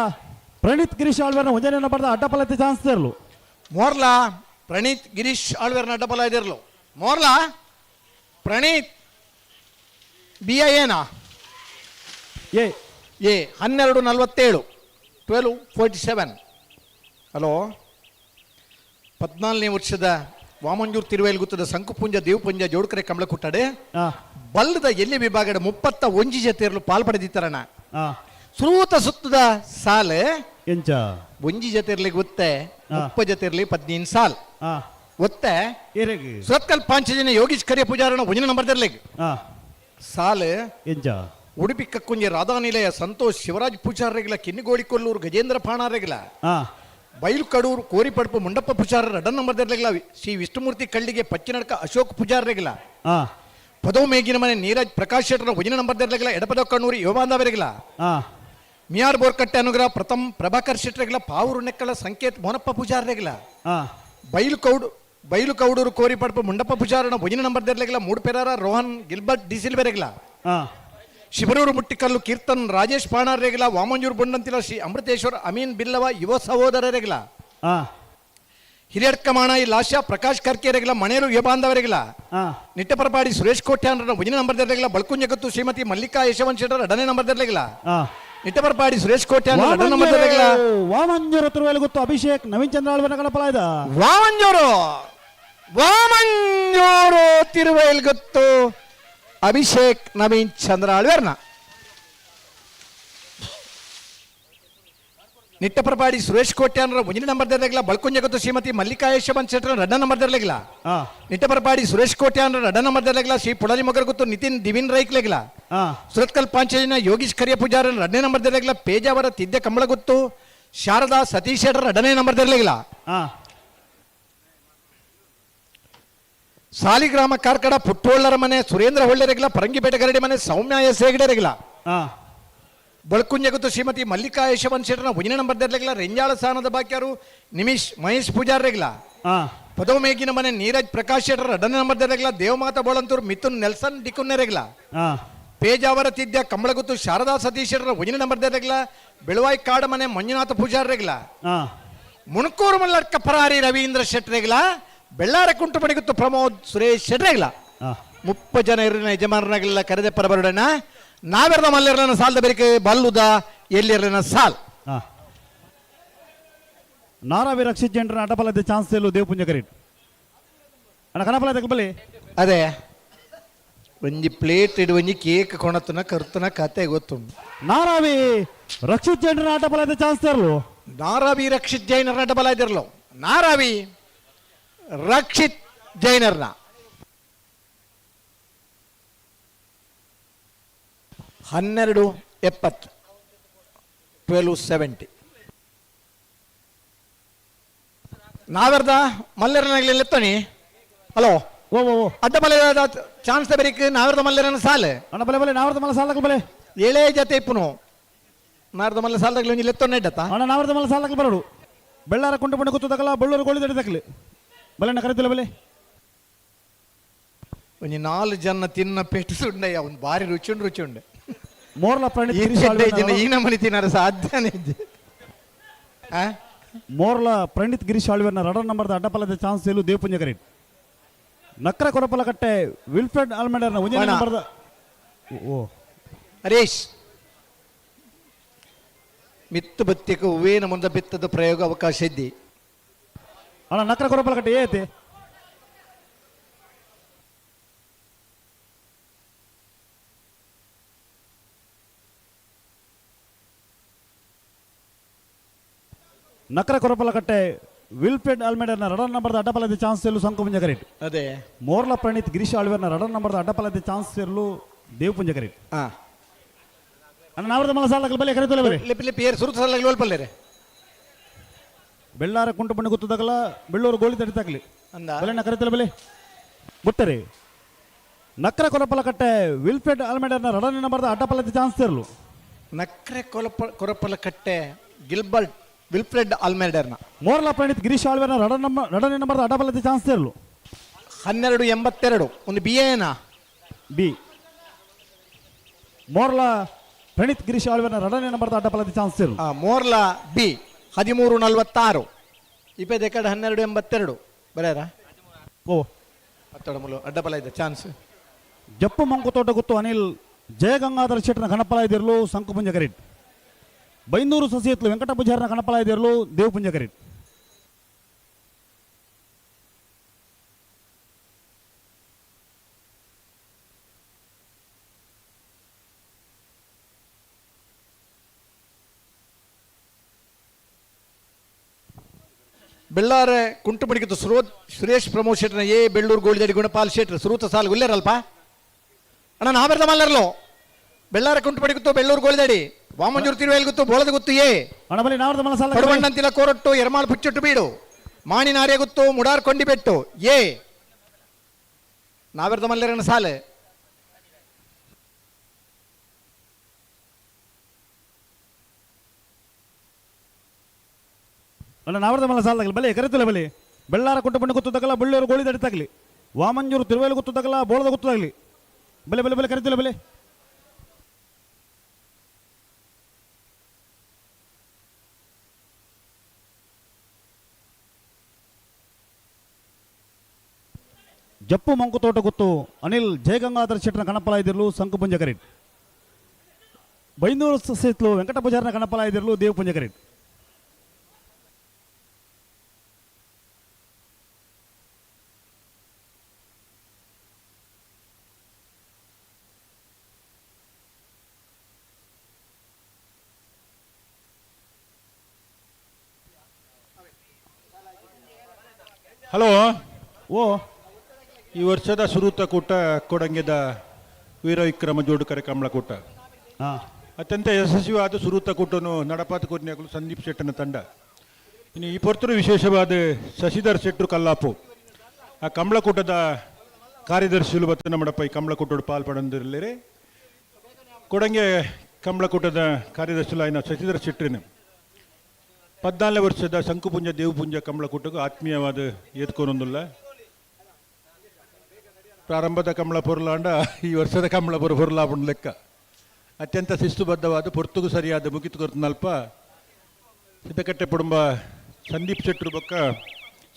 ಪ್ರಣೀತ್ ಗಿರೀಶ್ ಆಳ್ವೇರ್ನ ಒಂಜನೇ ನಂಬರ್ದ ಅಡ್ಡಪಲತೆ ಚಾನ್ಸ್ ಇರಲು. ಮೋರ್ಲಾ ಪ್ರಣೀತ್ ಗಿರೀಶ್ ಆಳ್ವೇರ್ನ ಅಡ್ಡಪಲ ಇದಿರಲು. ಮೋರ್ಲಾ ಪ್ರಣೀತ್ ಬಿ I ಏನಾ ಎ ಎ 12:47 12:47. ಹಲೋ 14ನೇ ವರ್ಷದ ವಾಮಂಜೂರ್ ತಿರುವೇಲ್ ಗುತ್ತದ ಸಂಕುಪುಂಜ ದೇವಪುಂಜ ಜೋಡ್ಕರೆ ಕಮಲಕುಟ್ಟಡೆ ಬಲ್ಲದ ಎಲ್ಲಿ ವಿಭಾಗದ 31 ಜತೆಯರಲು ಪಾಲ್ ಪಡೆದಿತ್ತಾರಣ. ಸುರೂತ ಸುತ್ತದ ಸಾಲೆ ಎಂಚ ಒಂಜಿ ಜತೆರ್ಲಿ ಗೊತ್ತೆ 30 ಜತೆರ್ಲಿ 15 ಸಾಲ್ ಒತ್ತೆ ಸುರತ್ಕಲ್ ಪಾಂಚಜನ ಯೋಗೀಶ್ ಕರಿಯ ಪೂಜಾರಣ ಒಂಜಿನ ನಂಬರ್ ತೆರ್ಲಿಗ್ ಸಾಲೆ ಎಂಚ ಉಡುಪಿ ಕಕ್ಕುಂಜಿ ರಾಧಾನಿಲಯ ಸಂತೋಷ್ ಶಿವರಾಜ್ ಪೂಜಾರರೆಗಿಲ ಕಿನ್ನಿಗೋಳಿ ಕೊಲ್ಲೂರು ಗಜೇಂದ್ರ ಪಾಣಾರೆಗಿಲ ಬೈಲು ಕಡೂರು ಕೋರಿಪಡ್ಪು ಮುಂಡಪ್ಪ ಪೂಜಾರ ರಡನ್ ನಂಬರ್ ತೆರ್ಲಿಗಿಲ ಶ್ರೀ ವಿಷ್ಣುಮೂರ್ತಿ ಕಳ್ಳಿಗೆ ಪಚ್ಚಿನಡ್ಕ ಅಶೋಕ್ ಪೂಜಾರರೆಗಿಲ ಪದವು ಮೇಗಿನ ಮನೆ ನೀರಜ್ ಪ್ರಕಾಶ್ ಶೆಟ್ಟರ ಒಂಜಿನ ನಂಬರ್ ತೆರ್ಲಿಗಿಲ ಎಡಪದ ಕಣ್ಣೂರು ಯುವಬಾಂಧವರಿಗಿಲ ಮಿಯಾರ್ ಬೋರ್ಕಟ್ಟೆ ಅನುಗ್ರಹ ಪ್ರಥಮ್ ಪ್ರಭಾಕರ್ ಶೆಟ್ಟರೆಗಿಲ ಪಾವೂರು ನೆಕ್ಕಳ ಸಂಕೇತ್ ಮೋನಪ್ಪ ಪೂಜಾರರೆಗಿಲ ಬೈಲು ಕೌಡೂರು ಕೋರಿಪಡ್ಪು ಮುಂಡಪ್ಪ ಪೂಜಾರನ ಒಂಜಿನ ನಂಬರ್ ತೆರ್ಲಿಗಿಲ ಮೂಡುಪೆರಾರ ರೋಹನ್ ಗಿಲ್ಬರ್ಟ್ ಡಿಸಿಲ್ವೆರೆಗಿಲ ಶಿಬರೂರು ಮುಟ್ಟಿಕಲ್ಲು ಕೀರ್ತನ್ ರಾಜೇಶ್ ಪಾಣಾರೆಗಿಲ ವಾಮಂಜೂರು ಬೊಂಡಂತಿಲ ಶ್ರೀ ಅಮೃತೇಶ್ವರ ಅಮೀನ್ ಬಿಲ್ಲವ ಯುವ ಸಹೋದರರೆಗಿಲ ಹಿರಿಯಡ್ಕಮಾಣ ಈ ಲಾಶ್ಯ ಪ್ರಕಾಶ್ ಕರ್ಕೆರೆಗಿಲ ಮಣೇರು ಯುವ ಬಾಂಧವರೆಗಿಲ ನಿಟ್ಟಪರಪಾಡಿ ಸುರೇಶ್ ಕೋಟ್ಯಾನ್ರ ಒಂಜಿನ ನಂಬರ್ ತೆರ್ಲಿಗಿಲ ಬಳ್ಕುಂಜಗತ್ತು ಶ್ರೀಮತಿ ಮಲ್ಲಿಕಾ ಯಶವಂತ್ ಶೆಟ್ಟರ್ ಎರಡನೇ ನಂಬರ್ ತೆರ್ಲಿಗಿಲ ನಿಟ್ಟಪರಪಾಡಿ ಸುರೇಶ್ ಕೋಟ್ಯಾನ್ ಎರಡನೇ ನಂಬರ್ ತೆರ್ಲಿಗಿಲ ವಾಮಂಜೂರು ತಿರುವೇಲು ಗೊತ್ತು ಅಭಿಷೇಕ್ ನವೀನ್ ಚಂದ್ರ ಆಳ್ವೇರ್ನ ಕಡಪಲಾಯ್ದ. ವಾಮಂಜೂರು ವಾಮಂಜೂರು ತಿರುವೇಲ್ ಗೊತ್ತು ಅಭಿಷೇಕ್ ನವೀನ್ ಚಂದ್ರ ಆಳ್ವೇರ್ನ ನಿಟ್ಟಪರಪಾಡಿ ಸುರೇಶ್ ಕೋಟ್ಯಾನ್ರ ಒಂಜಿನ ನಂಬರ್ ತೆರ್ಲಿಗಿಲ ಬಳ್ಕುಂಜಗತ್ತು ಶ್ರೀಮತಿ ಮಲ್ಲಿಕಾ ಯಶವಂತ್ ಶೆಟ್ಟರ್ ಎರಡನೇ ನಂಬರ್ ತೆರ್ಲಿಗಿಲ ನಿಟ್ಟಪರಪಾಡಿ ಸುರೇಶ್ ಕೋಟ್ಯಾನ್ರ ಎರಡನೇ ನಂಬರ್ ತೆರ್ಲಿಗಿಲ ಶ್ರೀ ಪುಡಲಿ ಮೊಗರ್ಗುತ್ತು ನಿತಿನ್ ದಿವಿನ್ ರೈಕ್ಲೆಗಿಲ ಸುರತ್ಕಲ್ ಪಾಂಚಜನ ಯೋಗೀಶ್ ಕರಿಯ ಪೂಜಾರನ್ ಎರಡನೇ ನಂಬರ್ ತೆರ್ಲಿಗಿಲ ಪೇಜಾವರ ತಿದ್ದೆ ಕಮಲಗುತ್ತು ಶಾರದಾ ಸತೀಶ್ ಶೆಟ್ಟರ್ ಎರಡನೇ ನಂಬರ್ ತೆರ್ಲಿಗಿಲ ಸಾಲಿಗ್ರಾಮ ಕಾರ್ಕಡ ಪುಟ್ಟೋಳ್ಳರ ಮನೆ ಸುರೇಂದ್ರ ಹೊಳ್ಳೆರೆಗಿಲ ಪರಂಗಿಪೇಟೆ ಗರಡಿ ಮನೆ ಸೌಮ್ಯ ಎಸ್ ಹೆಗಡೆರೆಗಿಲ ಬಳ್ಕುಂಜಗುತ್ತು ಶ್ರೀಮತಿ ಮಲ್ಲಿಕಾ ಯಶವಂತ್ ಶೆಟ್ಟರ್ನ ಒಂಜಿನ ನಂಬರ್ ತೆರ್ಲಿಗಿಲ ರೆಂಜಾಳ ಸ್ಥಾನದ ಬಾಕ್ಯಾರು ನಿಮಿಷ್ ಮಹೇಶ್ ಪೂಜಾರ್ರೆಗಿಲ ಪದವಮೇಗಿನ ಮನೆ ನೀರಜ್ ಪ್ರಕಾಶ್ ಶೆಟ್ಟರ್ ಎರಡನೇ ನಂಬರ್ ತೆರ್ಲಿಗಿಲ ದೇವಮಾತಾ ಬೋಳಂತೂರು ಮಿಥುನ್ ನೆಲ್ಸನ್ ಡಿಕುನ್ನೆರೆಗಿಲ ಪೇಜಾವರ ತಿದ್ಯ ಕಮಲಗುತ್ತು ಶಾರದಾ ಸತೀಶ್ ಶೆಟ್ಟರ್ ಒಂಜಿನ ನಂಬರ್ ತೆರ್ಲಿಗಿಲ ಬೆಳುವಾಯಿ ಕಾಡ ಮನೆ ಮಂಜುನಾಥ ಪೂಜಾರ್ರೆಗಿಲ ಮುಣಕೂರು ಮಲ್ಲಡ್ಕ ಪರಾರಿ ರವೀಂದ್ರ ಶೆಟ್ಟರೆಗಿಲ ಬೆಳ್ಳಾರ ಕುಂಟುಮಣಿಗುತ್ತು ಪ್ರಮೋದ್ ಸುರೇಶ್ ಶೆಟ್ಟರೆಗಿಲ 30 ಜನ ಇರಿನ ಯಜಮಾನರಾಗಿಲ್ಲ ಕರೆದೆ ಪರಬರುಡನ ನಾವೆರ್ದ ಮಲ್ಲೆರ್ಲನ ಸಾಲದ ಬೆರಿಕೆ ಬಲ್ಲುದ ಎಲ್ಲಿರ್ಲನ ಸಾಲ್. ನಾರಾವಿ ರಕ್ಷಿತ್ ಜೈನರ ಅಡ್ಡಪಲದ ಚಾನ್ಸ್ ಸೇಲು ದೇವಪುಂಜ ಕರೆಕ್ಟ್ ಅಣ್ಣ. ಕನಪಲ ಬಲಿ ಅದೇ ಒಂಜಿ ಪ್ಲೇಟ್ ಇಡು ಒಂಜಿ ಕೇಕ್ ಕೊಣತನ ಕರ್ತನ ಕತೆ ಗೊತ್ತುಂಟು. ನಾರಾವಿ ರಕ್ಷಿತ್ ಜೈನರ ಅಡ್ಡಪಲದ ಚಾನ್ಸ್ ತರಲು. ನಾರಾವಿ ರಕ್ಷಿತ್ ಜೈನರ ಅಡ್ಡಬಲ ಇದಿರಲು. ನಾರಾವಿ ರಕ್ಷಿತ್ ಜೈನರ್ನ 12:70 12:70. ನಾವೆರ್ದ ಮಲ್ಲೆರನಾಗ್ಲಿ ಎತ್ತಣಿ. ಹಲೋ ಓ ಓ ಓ ಅಡ್ಡ ಮಲ್ಲೆ ಚಾನ್ಸ್ ಬೆರಿಕ್ ನಾವೆರ್ದ ಮಲ್ಲೆರನ ಸಾಲೆ. ಅಣ್ಣ ಬಲೆ ಬಲೆ ನಾವರ್ದ ಮಲ್ಲ ಸಾಲಕ್ಕೆ ಬಲೆ. ಏಳೇ ಜತೆ ಇಪ್ಪುನು ನಾರ್ದ ಮಲ್ಲ ಸಾಲದಾಗಲಿ ಒಂಜಿ ಲೆತ್ತೊನ್ನೆ ಇಡ್ಡತ್ತ. ಅಣ್ಣ ನಾವರ್ದ ಮಲ್ಲ ಸಾಲಕ್ಕೆ ಬರೋಡು. ಬೆಳ್ಳಾರ ಕುಂಟು ಬಣ್ಣ ಗೊತ್ತದಕಲ್ಲ ಬಳ್ಳೂರು ಗೋಳಿ ತಡಿ ತಗಲಿ ಬಲೆ ಅಣ್ಣ ಕರಿತಿಲ್ಲ ಬಲೆ. ಒಂಜಿ 4 ಜನ ತಿನ್ನ ಪೆಟ್ಟು ಸುಂಡಯ್ಯ ಒಂದು ಬಾರಿ ರುಚಿ ಉಂಡು ರುಚಿ ಉಂಡು. ಮೋರ್ಲ ಪ್ರಣೀತ್ ಈ ಗಿರೀಶ್ ಚೆಡ್ಡ ಆಳ್ವೆನ ಇಜ್ಜಿನ ಈ ನಮೂನಿ ತಿನ್ನರ ಸಾಧ್ಯನೇ ಇಜ್ಜಿ. ಆ? ಮೋರ್ಲ ಪ್ರಣೀತ್ ಗಿರೀಶ್ ಆಳ್ವೆನ ರಡರ್ ನಂಬರ್ದ ಅಡ್ಡಪಲ್ಲದ ಚಾನ್ಸ್ ಇಲ್ಲು ದೇವಪುಂಜ ಕರೀಟ್. ನಕ್ರ ಕೊರಪಲ ಕಟ್ಟೆ ವಿಲ್ಫ್ರೆಡ್ ಆಲ್ಮೆಂಡರ್ನ ಒಂಜನೇ ಅಣ್ಣ. ನಂಬರ್ದ ಓ ಹರೀಶ್ ಮಿತ್ತು ಬತ್ತಿಗೆ ಹೂವೇನ ಮುಂದೆ ಬಿತ್ತದ ಪ್ರಯೋಗ ಅವಕಾಶ ಇದ್ದಿ. ಅಣ್ಣ ನಕ್ರ ಕೊರಪಲ ಕಟ್ಟೆ ಏತೆ ನಕ್ರ ಕೊರಪಲ ಕಟ್ಟೆ ವಿಲ್ಫ್ರೆಡ್ ಆಲ್ಮೆಂಡರ್ನ ರಡರ್ ನಂಬರ್ದ ಅಡ್ಡಪಲದ ಚಾನ್ಸ್ ಇಲ್ಲು ಸಂಕುಪುಂಜ ಕರೀಟ್. ಅದೇ ಮೋರ್ಲ ಪ್ರಣೀತ್ ಗಿರೀಶ್ ಆಳ್ವೆರ್ನ ರಡರ್ ನಂಬರ್ದ ಅಡ್ಡಪಲದ ಚಾನ್ಸ್ ಇರಲು ದೇವಪುಂಜ ಕರೀಟ್. ಅಣ್ಣ ನಾವರ್ದ ಮಲ್ಲ ಸಾಲಕ್ಕೆ ಬಲೆ ಕರೀತಲ್ಲ ಬಲೆ. ಲಿಪಿ ಲಿಪಿ ಏರ್ ಸುರುತ ಸಾಲಕ್ಕೆ ಒಲ್ಪಲ್ಲೇರೆ. ಬೆಳ್ಳಾರ ಕುಂಟು ಬಣ್ಣ ಗೊತ್ತದಗಲ ಬೆಳ್ಳೂರು ಗೋಳಿ ತಡಿ ತಗಲಿ. ಅಂದ. ಬಲೆ ಅಣ್ಣ ಕರೀತಲ್ಲ ಬಲೆ. ಬಿಟ್ಟರೆ ನಕ್ರ ಕೊರಪಲ ಕಟ್ಟೆ ವಿಲ್ಫ್ರೆಡ್ ಆಲ್ಮೆಂಡರ್ನ ರಡರ್ ನಂಬರ್ದ ಅಡ್ಡಪಲದ ಚಾನ್ಸ್ ಇರಲು. ನಕ್ರೆ ಕೊರಪಲ ಕಟ್ಟೆ ಗಿಲ್ಬರ್ಟ್ ವಿಲ್ಫ್ರೆಡ್ ಆಲ್ಮೆಂಡರ್ನ ಮೋರ್ಲ ಪ್ರಣೀತ್ ಗಿರೀಶ್ ಆಳ್ವೆರ್ನ ರಡರ್ ನಂಬರ್ ರಡರ್ ನಂಬರ್ದ ಅಡ್ಡಪಲದ ಚಾನ್ಸ್ ಇರಲು. 12:82 ಒಂದು ಬಿ ಎನಾ ಬಿ. ಮೋರ್ಲ ಪ್ರಣೀತ್ ಗಿರೀಶ್ ಆಳ್ವೆರ್ನ ರಡನೇ ನಂಬರ್ದ ಅಡ್ಡಪಲದ ಚಾನ್ಸ್ ಇರಲು. ಮೋರ್ಲ ಬಿ 13:46 ಇಪ್ಪೆ ದೆಕಡೆ 12:82 ಬರೇರ ಓ ಹತ್ತೊಡ ಮುಲು ಅಡ್ಡಪಲ ಇದೆ ಚಾನ್ಸ್. ಜಪ್ಪು ಮಂಕುತೋಟ ಗೊತ್ತು ಅನಿಲ್ ಜಯಗಂಗಾಧರ ಶೆಟ್ಟನ ಗಣಪಲ ಇದಿರಲು ಸಂಕುಪುಂಜ ಕರೀಟ್. ಬೈಂದೂರು ಸಸಿಯತ್ಲು ವೆಂಕಟ ಪೂಜಾರನ ಗಣಪಲ ಇದಿರಲು ದೇವಪುಂಜ ಕರೀಟ್. ಬೆಳ್ಳಾರೆ ಕುಂಟುಮಣಿಗಿದ್ದು ಸುರೇಶ್ ಪ್ರಮೋದ್ ಶೆಟ್ಟರ್ನ ಎ ಬೆಳ್ಳೂರು ಗೋಳಿದಡಿ ಗುಣಪಾಲ್ ಶೆಟ್ಟರ್ ಸುರೂತ ಸಾಲು ಉಲ್ಲೇರಲ್ಪ ಅಣ್ಣ ನಾವೆರ್ದ ಮಲ್ಲರ್ಲೋ. ಬೆಳ್ಳಾರೆ ಕುಂಟುಮಣಿಗಿತ್ತು ಬೆಳ್ಳೂರು ಗೋಳಿದಡಿ ವಾಮಂಜೂರು ತಿರುವೇಲ್ ಗುತ್ತು ಬೋಳದ ಗುತ್ತು ಎ ಅಣ್ಣ ಬಲಿ ನಾವರ್ದ ಮಲ್ಲ ಸಾಲ ಪಡುವಣ್ಣಂತಿಲ ಕೋರಟ್ಟು ಎರ್ಮಾಳ್ ಪುಚ್ಚೊಟ್ಟು ಬೀಡು ಮಾಣಿನಾರ್ಯ ಗುತ್ತು ಮುಡಾರ್ ಕೊಂಡಿಬೆಟ್ಟು ಎ ನಾವೆರ್ದ ಮಲ್ಲರನ ಸಾಲೆ. ಅಣ್ಣ ನಾವರ್ದ ಮಲ್ಲ ಸಾಲದಾಗಲಿ ಬಲೆ ಕರಿತಿಲ್ಲ ಬಲೆ. ಬೆಳ್ಳಾರ ಕುಂಟುಬಣ್ಣ ಗುತ್ತು ತಗಲ ಬಳ್ಳೂರು ಗೋಳಿ ತಡಿ ತಗಲಿ ವಾಮಂಜೂರು ತಿರುವೇಲು ಗುತ್ತು ತಗಲ ಬೋಳದ ಗುತ್ತು ತಗಲಿ ಬಲೆ ಬಲೆ ಬಲೆ ಕರಿತಿಲ್ಲ ಬಲೆ. ಜಪ್ಪು ಮಂಕುತೋಟ ಗುತ್ತು ಅನಿಲ್ ಜಯಗಂಗಾಧರ ಶೆಟ್ಟನ ಗಣಪಲ ಇದಿರಲು ಸಂಕುಪುಂಜ ಕರೀಟ್. ಬೈಂದೂರು ಸಸಿತ್ಲು ವೆಂಕಟ ಪೂಜಾರನ ಗಣಪಲ ಇದಿರಲು ದೇವಪುಂಜ ಕರೀಟ್. ಹಲೋ ಓ ಈ ವರ್ಷದ ಸುರೂತ ಕೂಟ ಕೊಡಂಗೆದ ವೀರವಿಕ್ರಮ ಜೋಡುಕರೆ ಕಮಲಕೂಟ ಅತ್ಯಂತ ಯಶಸ್ವಿಯಾದ ಸುರೂತ ಕೂಟನು ನಡಪಾತ ಕೂರ್ನಿಯಾಗಲು ಸಂದೀಪ್ ಶೆಟ್ಟನ ತಂಡ. ಇನ್ನು ಈ ಪೊರ್ತರು ವಿಶೇಷವಾದ ಶಶಿಧರ್ ಶೆಟ್ಟರು ಕಲ್ಲಾಪು ಆ ಕಮಲಕೂಟದ ಕಾರ್ಯದರ್ಶಿಗಳು ಬತ್ತನ ಮಡಪ ಈ ಕಮಲಕೂಟೋಡು ಪಾಲ್ಪಡೊಂದಿರಲಿರಿ. ಕೊಡಂಗೆ ಕಮಲಕೂಟದ ಕಾರ್ಯದರ್ಶಿಗಳು ಆಯ್ನ ಶಶಿಧರ್ ಶೆಟ್ಟರಿನ 14 ವರ್ಷದ ಶಂಕುಪುಂಜ ದೇವಪುಂಜ ಕಮಲಕೂಟಕ್ಕೂ ಆತ್ಮೀಯವಾದ ಏತ್ಕೊನೊಂದುಲ್ಲ. ಪ್ರಾರಂಭದ ಕಮಲ ಪೊರ್ಲಾಂಡ ಈ ವರ್ಷದ ಕಮಲ ಪೊರ ಪೊರ್ಲಾಪುಂಡು ಲೆಕ್ಕ. ಅತ್ಯಂತ ಶಿಸ್ತುಬದ್ಧವಾದ ಪೊರ್ತುಗು ಸರಿಯಾದ ಮುಗಿತು ಕೊರ್ತನಲ್ಪ ಸಿದ್ದಕಟ್ಟೆ ಕುಟುಂಬ ಸಂದೀಪ್ ಶೆಟ್ಟರು ಬೊಕ್ಕ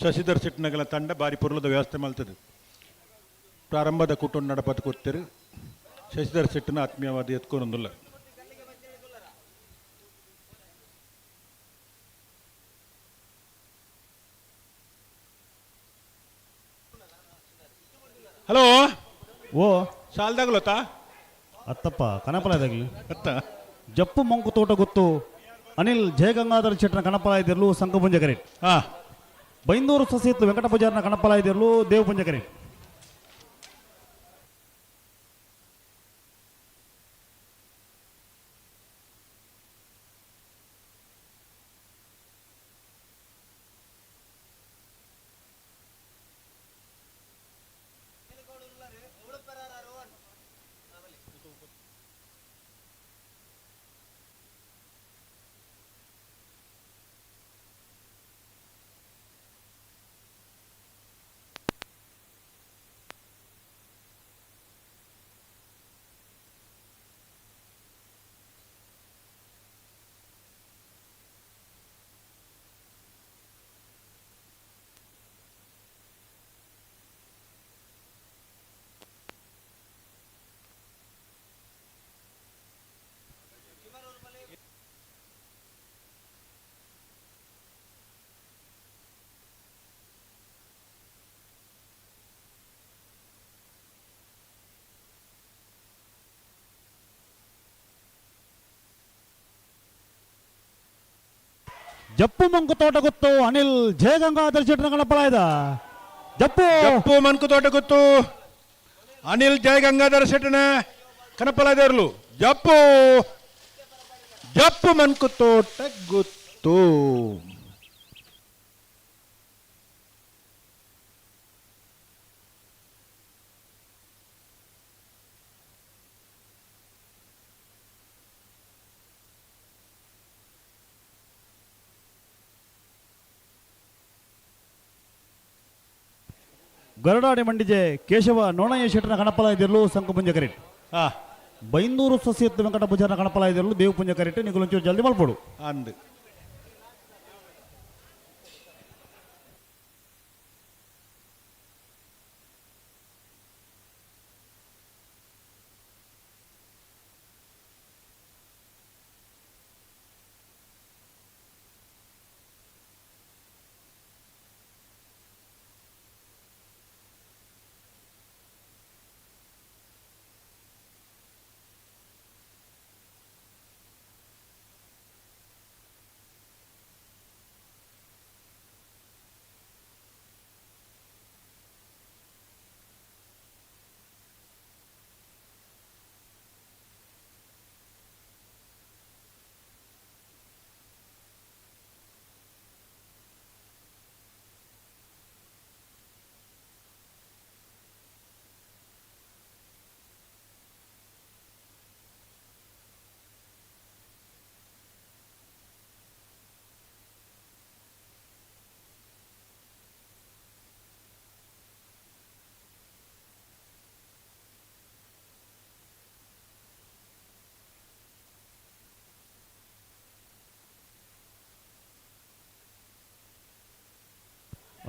ಶಶಿಧರ್ ಶೆಟ್ಟನಗಲ ತಂಡ ಬಾರಿ ಪೊರ್ಲದ ವ್ಯವಸ್ಥೆ ಮಲ್ತದೆ. ಪ್ರಾರಂಭದ ಕುಟುಂಬ ನಡಪತ್ ಕೊಡ್ತೀರಿ ಶಶಿಧರ್ ಶೆಟ್ಟನ ಆತ್ಮೀಯವಾದ ಎತ್ಕೊನೊಂದುಲ್ಲ. ಹಲೋ ಓ ಸಾಲ್ದಾಗ್ಲೋತಾ ಅತ್ತಪ್ಪ ಕನಪಲ ಇದಾಗಲಿ ಅತ್ತ ಜಪ್ಪು ಮಂಕು ತೋಟ ಗೊತ್ತು ಅನಿಲ್ ಜಯಗಂಗಾಧರ ಶೆಟ್ಟನ ಕಣಪಲ ಇದಿರಲು ಸಂಕಪುಂಜ ಕರೀಟ್. ಬೈಂದೂರು ಸಸಿತ್ತು ವೆಂಕಟ ಪೂಜಾರನ ಕಣಪಲ ಇದಿರಲು ದೇವಪುಂಜ ಕರೀಟ್. ಜಪ್ಪು ಮಂಕು ತೋಟ ಗೊತ್ತು ಅನಿಲ್ ಜಯಗಂಗಾಧರ್ ಶೆಟ್ಟರ ಕಣಪಲಾಯ್ದ ಜಪ್ಪು ಜಪ್ಪು ಮನ್ಕು ತೋಟ ಗೊತ್ತು ಅನಿಲ್ ಜಯಗಂಗಾಧರ ಶೆಟ್ಟನ ಕಣಪಲಾಯ್ದರ್ಲು. ಜಪ್ಪು ಜಪ್ಪು ಮನ್ಕು ತೋಟ ಗೊತ್ತು. ಗರುಡಾಡಿ ಮಂಡಿಜೆ ಕೇಶವ ನೋಣಯ್ಯ ಶೆಟ್ಟನ ಕಣಪಲಾಯ್ದಿರ್ಲು ಸಂಕುಪುಂಜ ಕರೆಟ್. ಬೈಂದೂರು ಸಸ್ಯತ್ತು ವೆಂಕಟ ಪೂಜಾರನ ಕಣಪಲಾಯ್ದಿರ್ಲು ದೇವಪುಂಜ ಕರೆಟ್. ನಿಗುಲೊಂಚೂರು ಜಲ್ದಿ ಮಲ್ಪಡು ಅಂದು.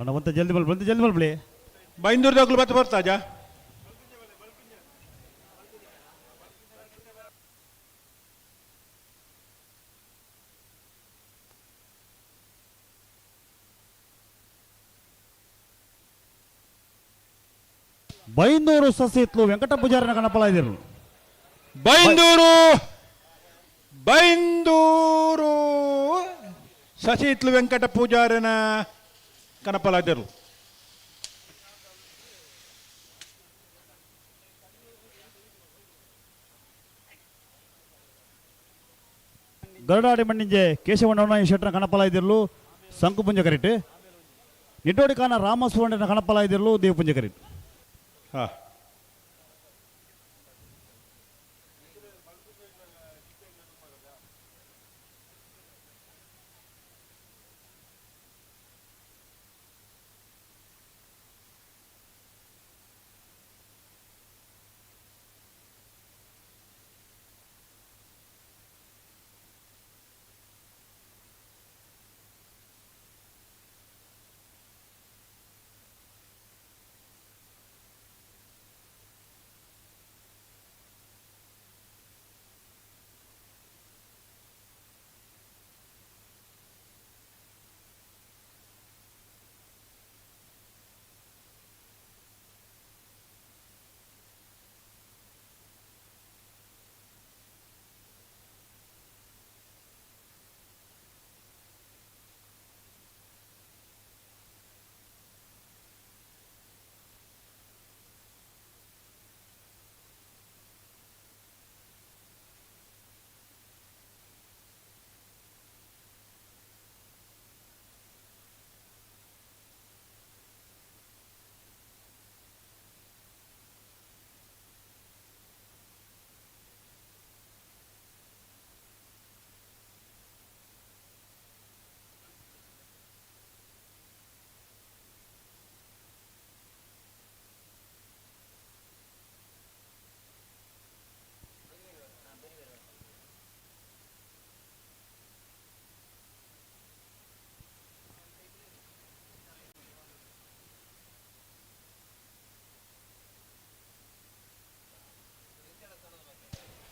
ಅಣ್ಣ ಒಂತ ಜಲ್ದಿ ಬಲ್ ಬಂತ ಜಲ್ದಿ ಬಲ್ಬಳಿ. ಬೈಂದೂರ್ದಾಗ್ಲು ಮತ್ತೆ ಬರ್ತಾಜಾ. ಬೈಂದೂರು ಸಸಿತ್ಲು ವೆಂಕಟ ಪೂಜಾರನ ಕಣಪಲಾಯ್ದಿರು. ಬೈಂದೂರು ಬೈಂದೂರು ಸಸಿತ್ಲು ವೆಂಕಟ ಪೂಜಾರನ ಕಣಪಲಾದರು. ಗರುಡಾಡಿ ಮಣ್ಣಿಂಜೆ ಕೇಶವಣ್ಣನ ಶೆಟ್ಟನ ಕಣಪಲಾಯ್ದಿರ್ಲು ಸಂಕುಪುಂಜ ಕರಿಟ್. ನಿಟ್ಟೋಡಿ ಕಾನ ರಾಮಸುವಣ್ಣನ ಕಣಪಲಾಯ್ದಿರ್ಲು ದೇವಪುಂಜ ಕರಿಟ್.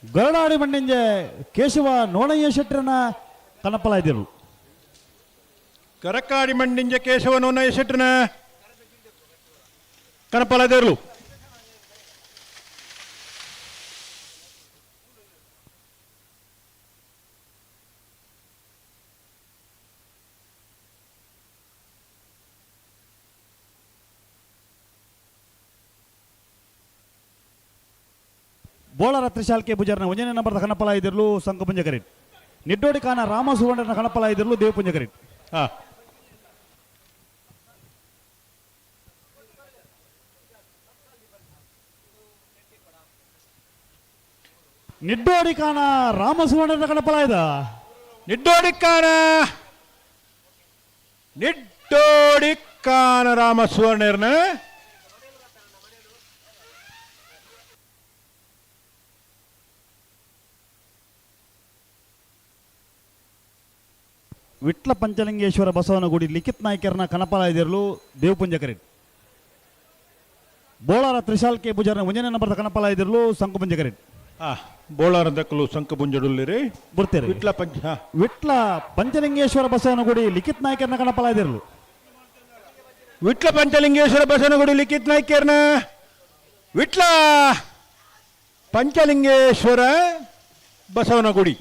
ಗರುಡಾಡಿ ಮಣ್ಣಿಂಜೆ ಕೇಶವ ನೋಣಯ್ಯ ಶೆಟ್ಟರನ ಕಣಪಲಾಯ್ದಿರು. ಕರಕಾಡಿ ಮಣ್ಣಿಂಜೆ ಕೇಶವ ನೋಣಯ್ಯ ಶೆಟ್ಟರನ ಕಣಪಲಾಯ್ದಿರು. ಬೋಳರ ತ್ರಿಶಾಲ್ಕೆ ಪೂಜಾರನ ಒಂಜನೇ ನಂಬರ್ದ ಕನಪಲ ಇದಿರ್ಲು ಸಂಕಪುಂಜ ಕರೆಟ್. ನಿಡ್ಡೋಡಿ ಕಾನ ರಾಮ ಸುವರ್ಣನ ಕನಪಲ ಇದಿರ್ಲು ದೇವಪುಂಜ ಕರೆಟ್. ನಿಡ್ಡೋಡಿ ಕಾನ ರಾಮ ಸುವರ್ಣನ ಕನಪಲ ಇದ. ನಿಡ್ಡೋಡಿ ಕಾನ ನಿಡ್ಡೋಡಿ ಕಾನ ರಾಮ ಸುವರ್ಣರ್ನ ವಿಟ್ಲ ಪಂಚಲಿಂಗೇಶ್ವರ ಬಸವನಗುಡಿ ಲಿಖಿತ್ ನಾಯ್ಕರ್ನ ಕನಪಲ ಇದಿರಲು ದೇವಪುಂಜ ಕರೆಟ್. ಬೋಳಾರ ತ್ರಿಶಾಲ್ ಕೆ ಪೂಜಾರನ ಒಂಜನೇ ನಂಬರ್ದ ಕನಪಲ ಇದಿರಲು ಸಂಕುಪುಂಜ ಕರೆಟ್. ಬೋಳಾರ ದಕ್ಕಲು ಸಂಕಪುಂಜಡುಲ್ಲಿರಿ ಬರ್ತೀರಿ. ವಿಟ್ಲ ಪಂಚ ವಿಟ್ಲ ಪಂಚಲಿಂಗೇಶ್ವರ ಬಸವನಗುಡಿ ಲಿಖಿತ್ ನಾಯ್ಕರ್ನ ಕನಪಲ ಇದಿರಲು. ವಿಟ್ಲ ಪಂಚಲಿಂಗೇಶ್ವರ ಬಸವನಗುಡಿ ಲಿಖಿತ್ ನಾಯ್ಕರ್ನ ವಿಟ್ಲ ಪಂಚಲಿಂಗೇಶ್ವರ ಬಸವನಗುಡಿ.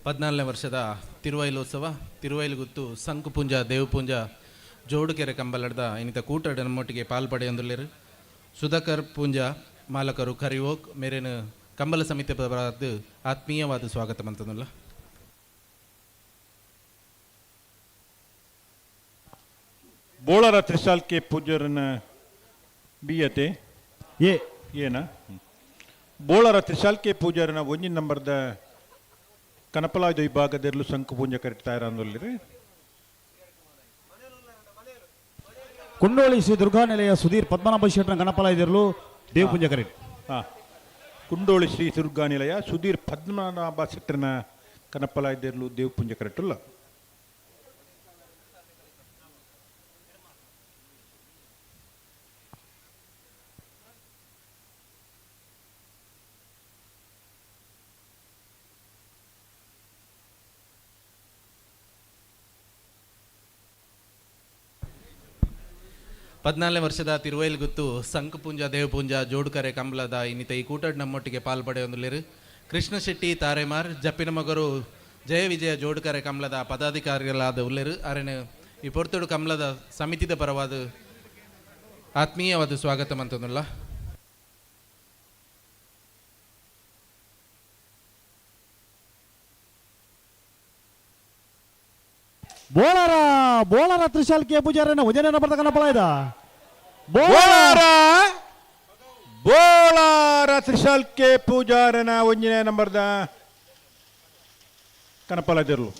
14ನೇ ವರ್ಷದ ತಿರುವೈಲೋತ್ಸವ ತಿರುವೈಲುಗುತ್ತು ಸಂಕುಪುಂಜ ದೇವಪುಂಜ ಜೋಡುಕೆರೆ ಕಂಬಲಡ್ದ ಇನ್ನಿತ ಕೂಟಡ ನಮ್ಮೊಟ್ಟಿಗೆ ಪಾಲ್ಪಡೆಯೊಂದುಲ್ಲೆರು. ಸುಧಾಕರ್ ಪೂಂಜ ಮಾಲಕರು ಕರಿವೋಕ್ ಮೇರೇನು ಕಂಬಲ ಸಮಿತಿ ಪರವಾದ್ ಆತ್ಮೀಯವಾದ ಸ್ವಾಗತ ಮಂತನುಲ್ಲ. ಬೋಳರ ತ್ರಿಸಾಲ್ಕೆ ಪೂಜ್ಯರನ್ನ ಬಿಯತೆ ಏ ಏನ ಬೋಳರ ತ್ರಿಸಾಲ್ಕೆ ಪೂಜಾರನ ಒಂಜಿನ ನಂಬರ್ದ ಕನಪಲಾಯ್ದ ವಿಭಾಗದಲ್ಲೂ ಸಂಕು ಪೂಂಜ ಕರೆಕ್ಟ್ ತಯಾರಂದುಲ್ಲಿರಿ. ಕುಂಡೋಳಿ ಶ್ರೀ ದುರ್ಗಾ ನಿಲಯ ಸುಧೀರ್ ಪದ್ಮನಾಭ ಶೆಟ್ಟನ ಗಣಪಲಾಯ್ದಿರಲು ದೇವಪುಂಜ ಕರೆಕ್ಟ್. ಕುಂಡೋಳಿ ಶ್ರೀ ದುರ್ಗಾ ನಿಲಯ ಸುಧೀರ್ ಪದ್ಮನಾಭ ಶೆಟ್ಟನ ಕನಪಲಾಯ್ದಿರಲು ದೇವಪುಂಜ ಕರೆಕ್ಟುಲ್ಲ. 14ನೇ ವರ್ಷದ ತಿರುವೈಲುಗುತ್ತು ಸಂಕುಪುಂಜ ದೇವಪುಂಜ ಜೋಡುಕರೆ ಕಂಬಲದ ಇನ್ನಿತ ಈ ಕೂಟಡ್ ನಮ್ಮೊಟ್ಟಿಗೆ ಪಾಲ್ಪಡೆಯೊಂದುಲ್ಲೆರು. ಕೃಷ್ಣ ಶೆಟ್ಟಿ ತಾರೇಮಾರ್ ಜಪ್ಪಿನ ಮಗರು ಜಯ ವಿಜಯ ಜೋಡುಕರೆ ಕಂಬಲದ ಪದಾಧಿಕಾರಿಗಳಾದ ಉಲ್ಲೆರು. ಅರೆನ ಈ ಪೊರ್ತುಡು ಕಂಬಲದ ಸಮಿತಿದ ಪರವಾದ ಆತ್ಮೀಯವಾದ ಸ್ವಾಗತ ಮಂತನುಲ್ಲ. ಬೋಳಾರ ಬೋಳಾರ ತ್ರಿಶಾಲ್ ಕೆ ಪೂಜಾರನ ಒಂಜನೇ ನಂಬರ್ದ ಕನಪಲ ಇದ. ಬೋಳಾರ ಬೋಳಾರ ತ್ರಿಶಾಲ್ ಕೆ ಪೂಜಾರನ ಒಂಜನೇ ನಂಬರ್ದ ಕನಪಲ ಇದಿರಲು.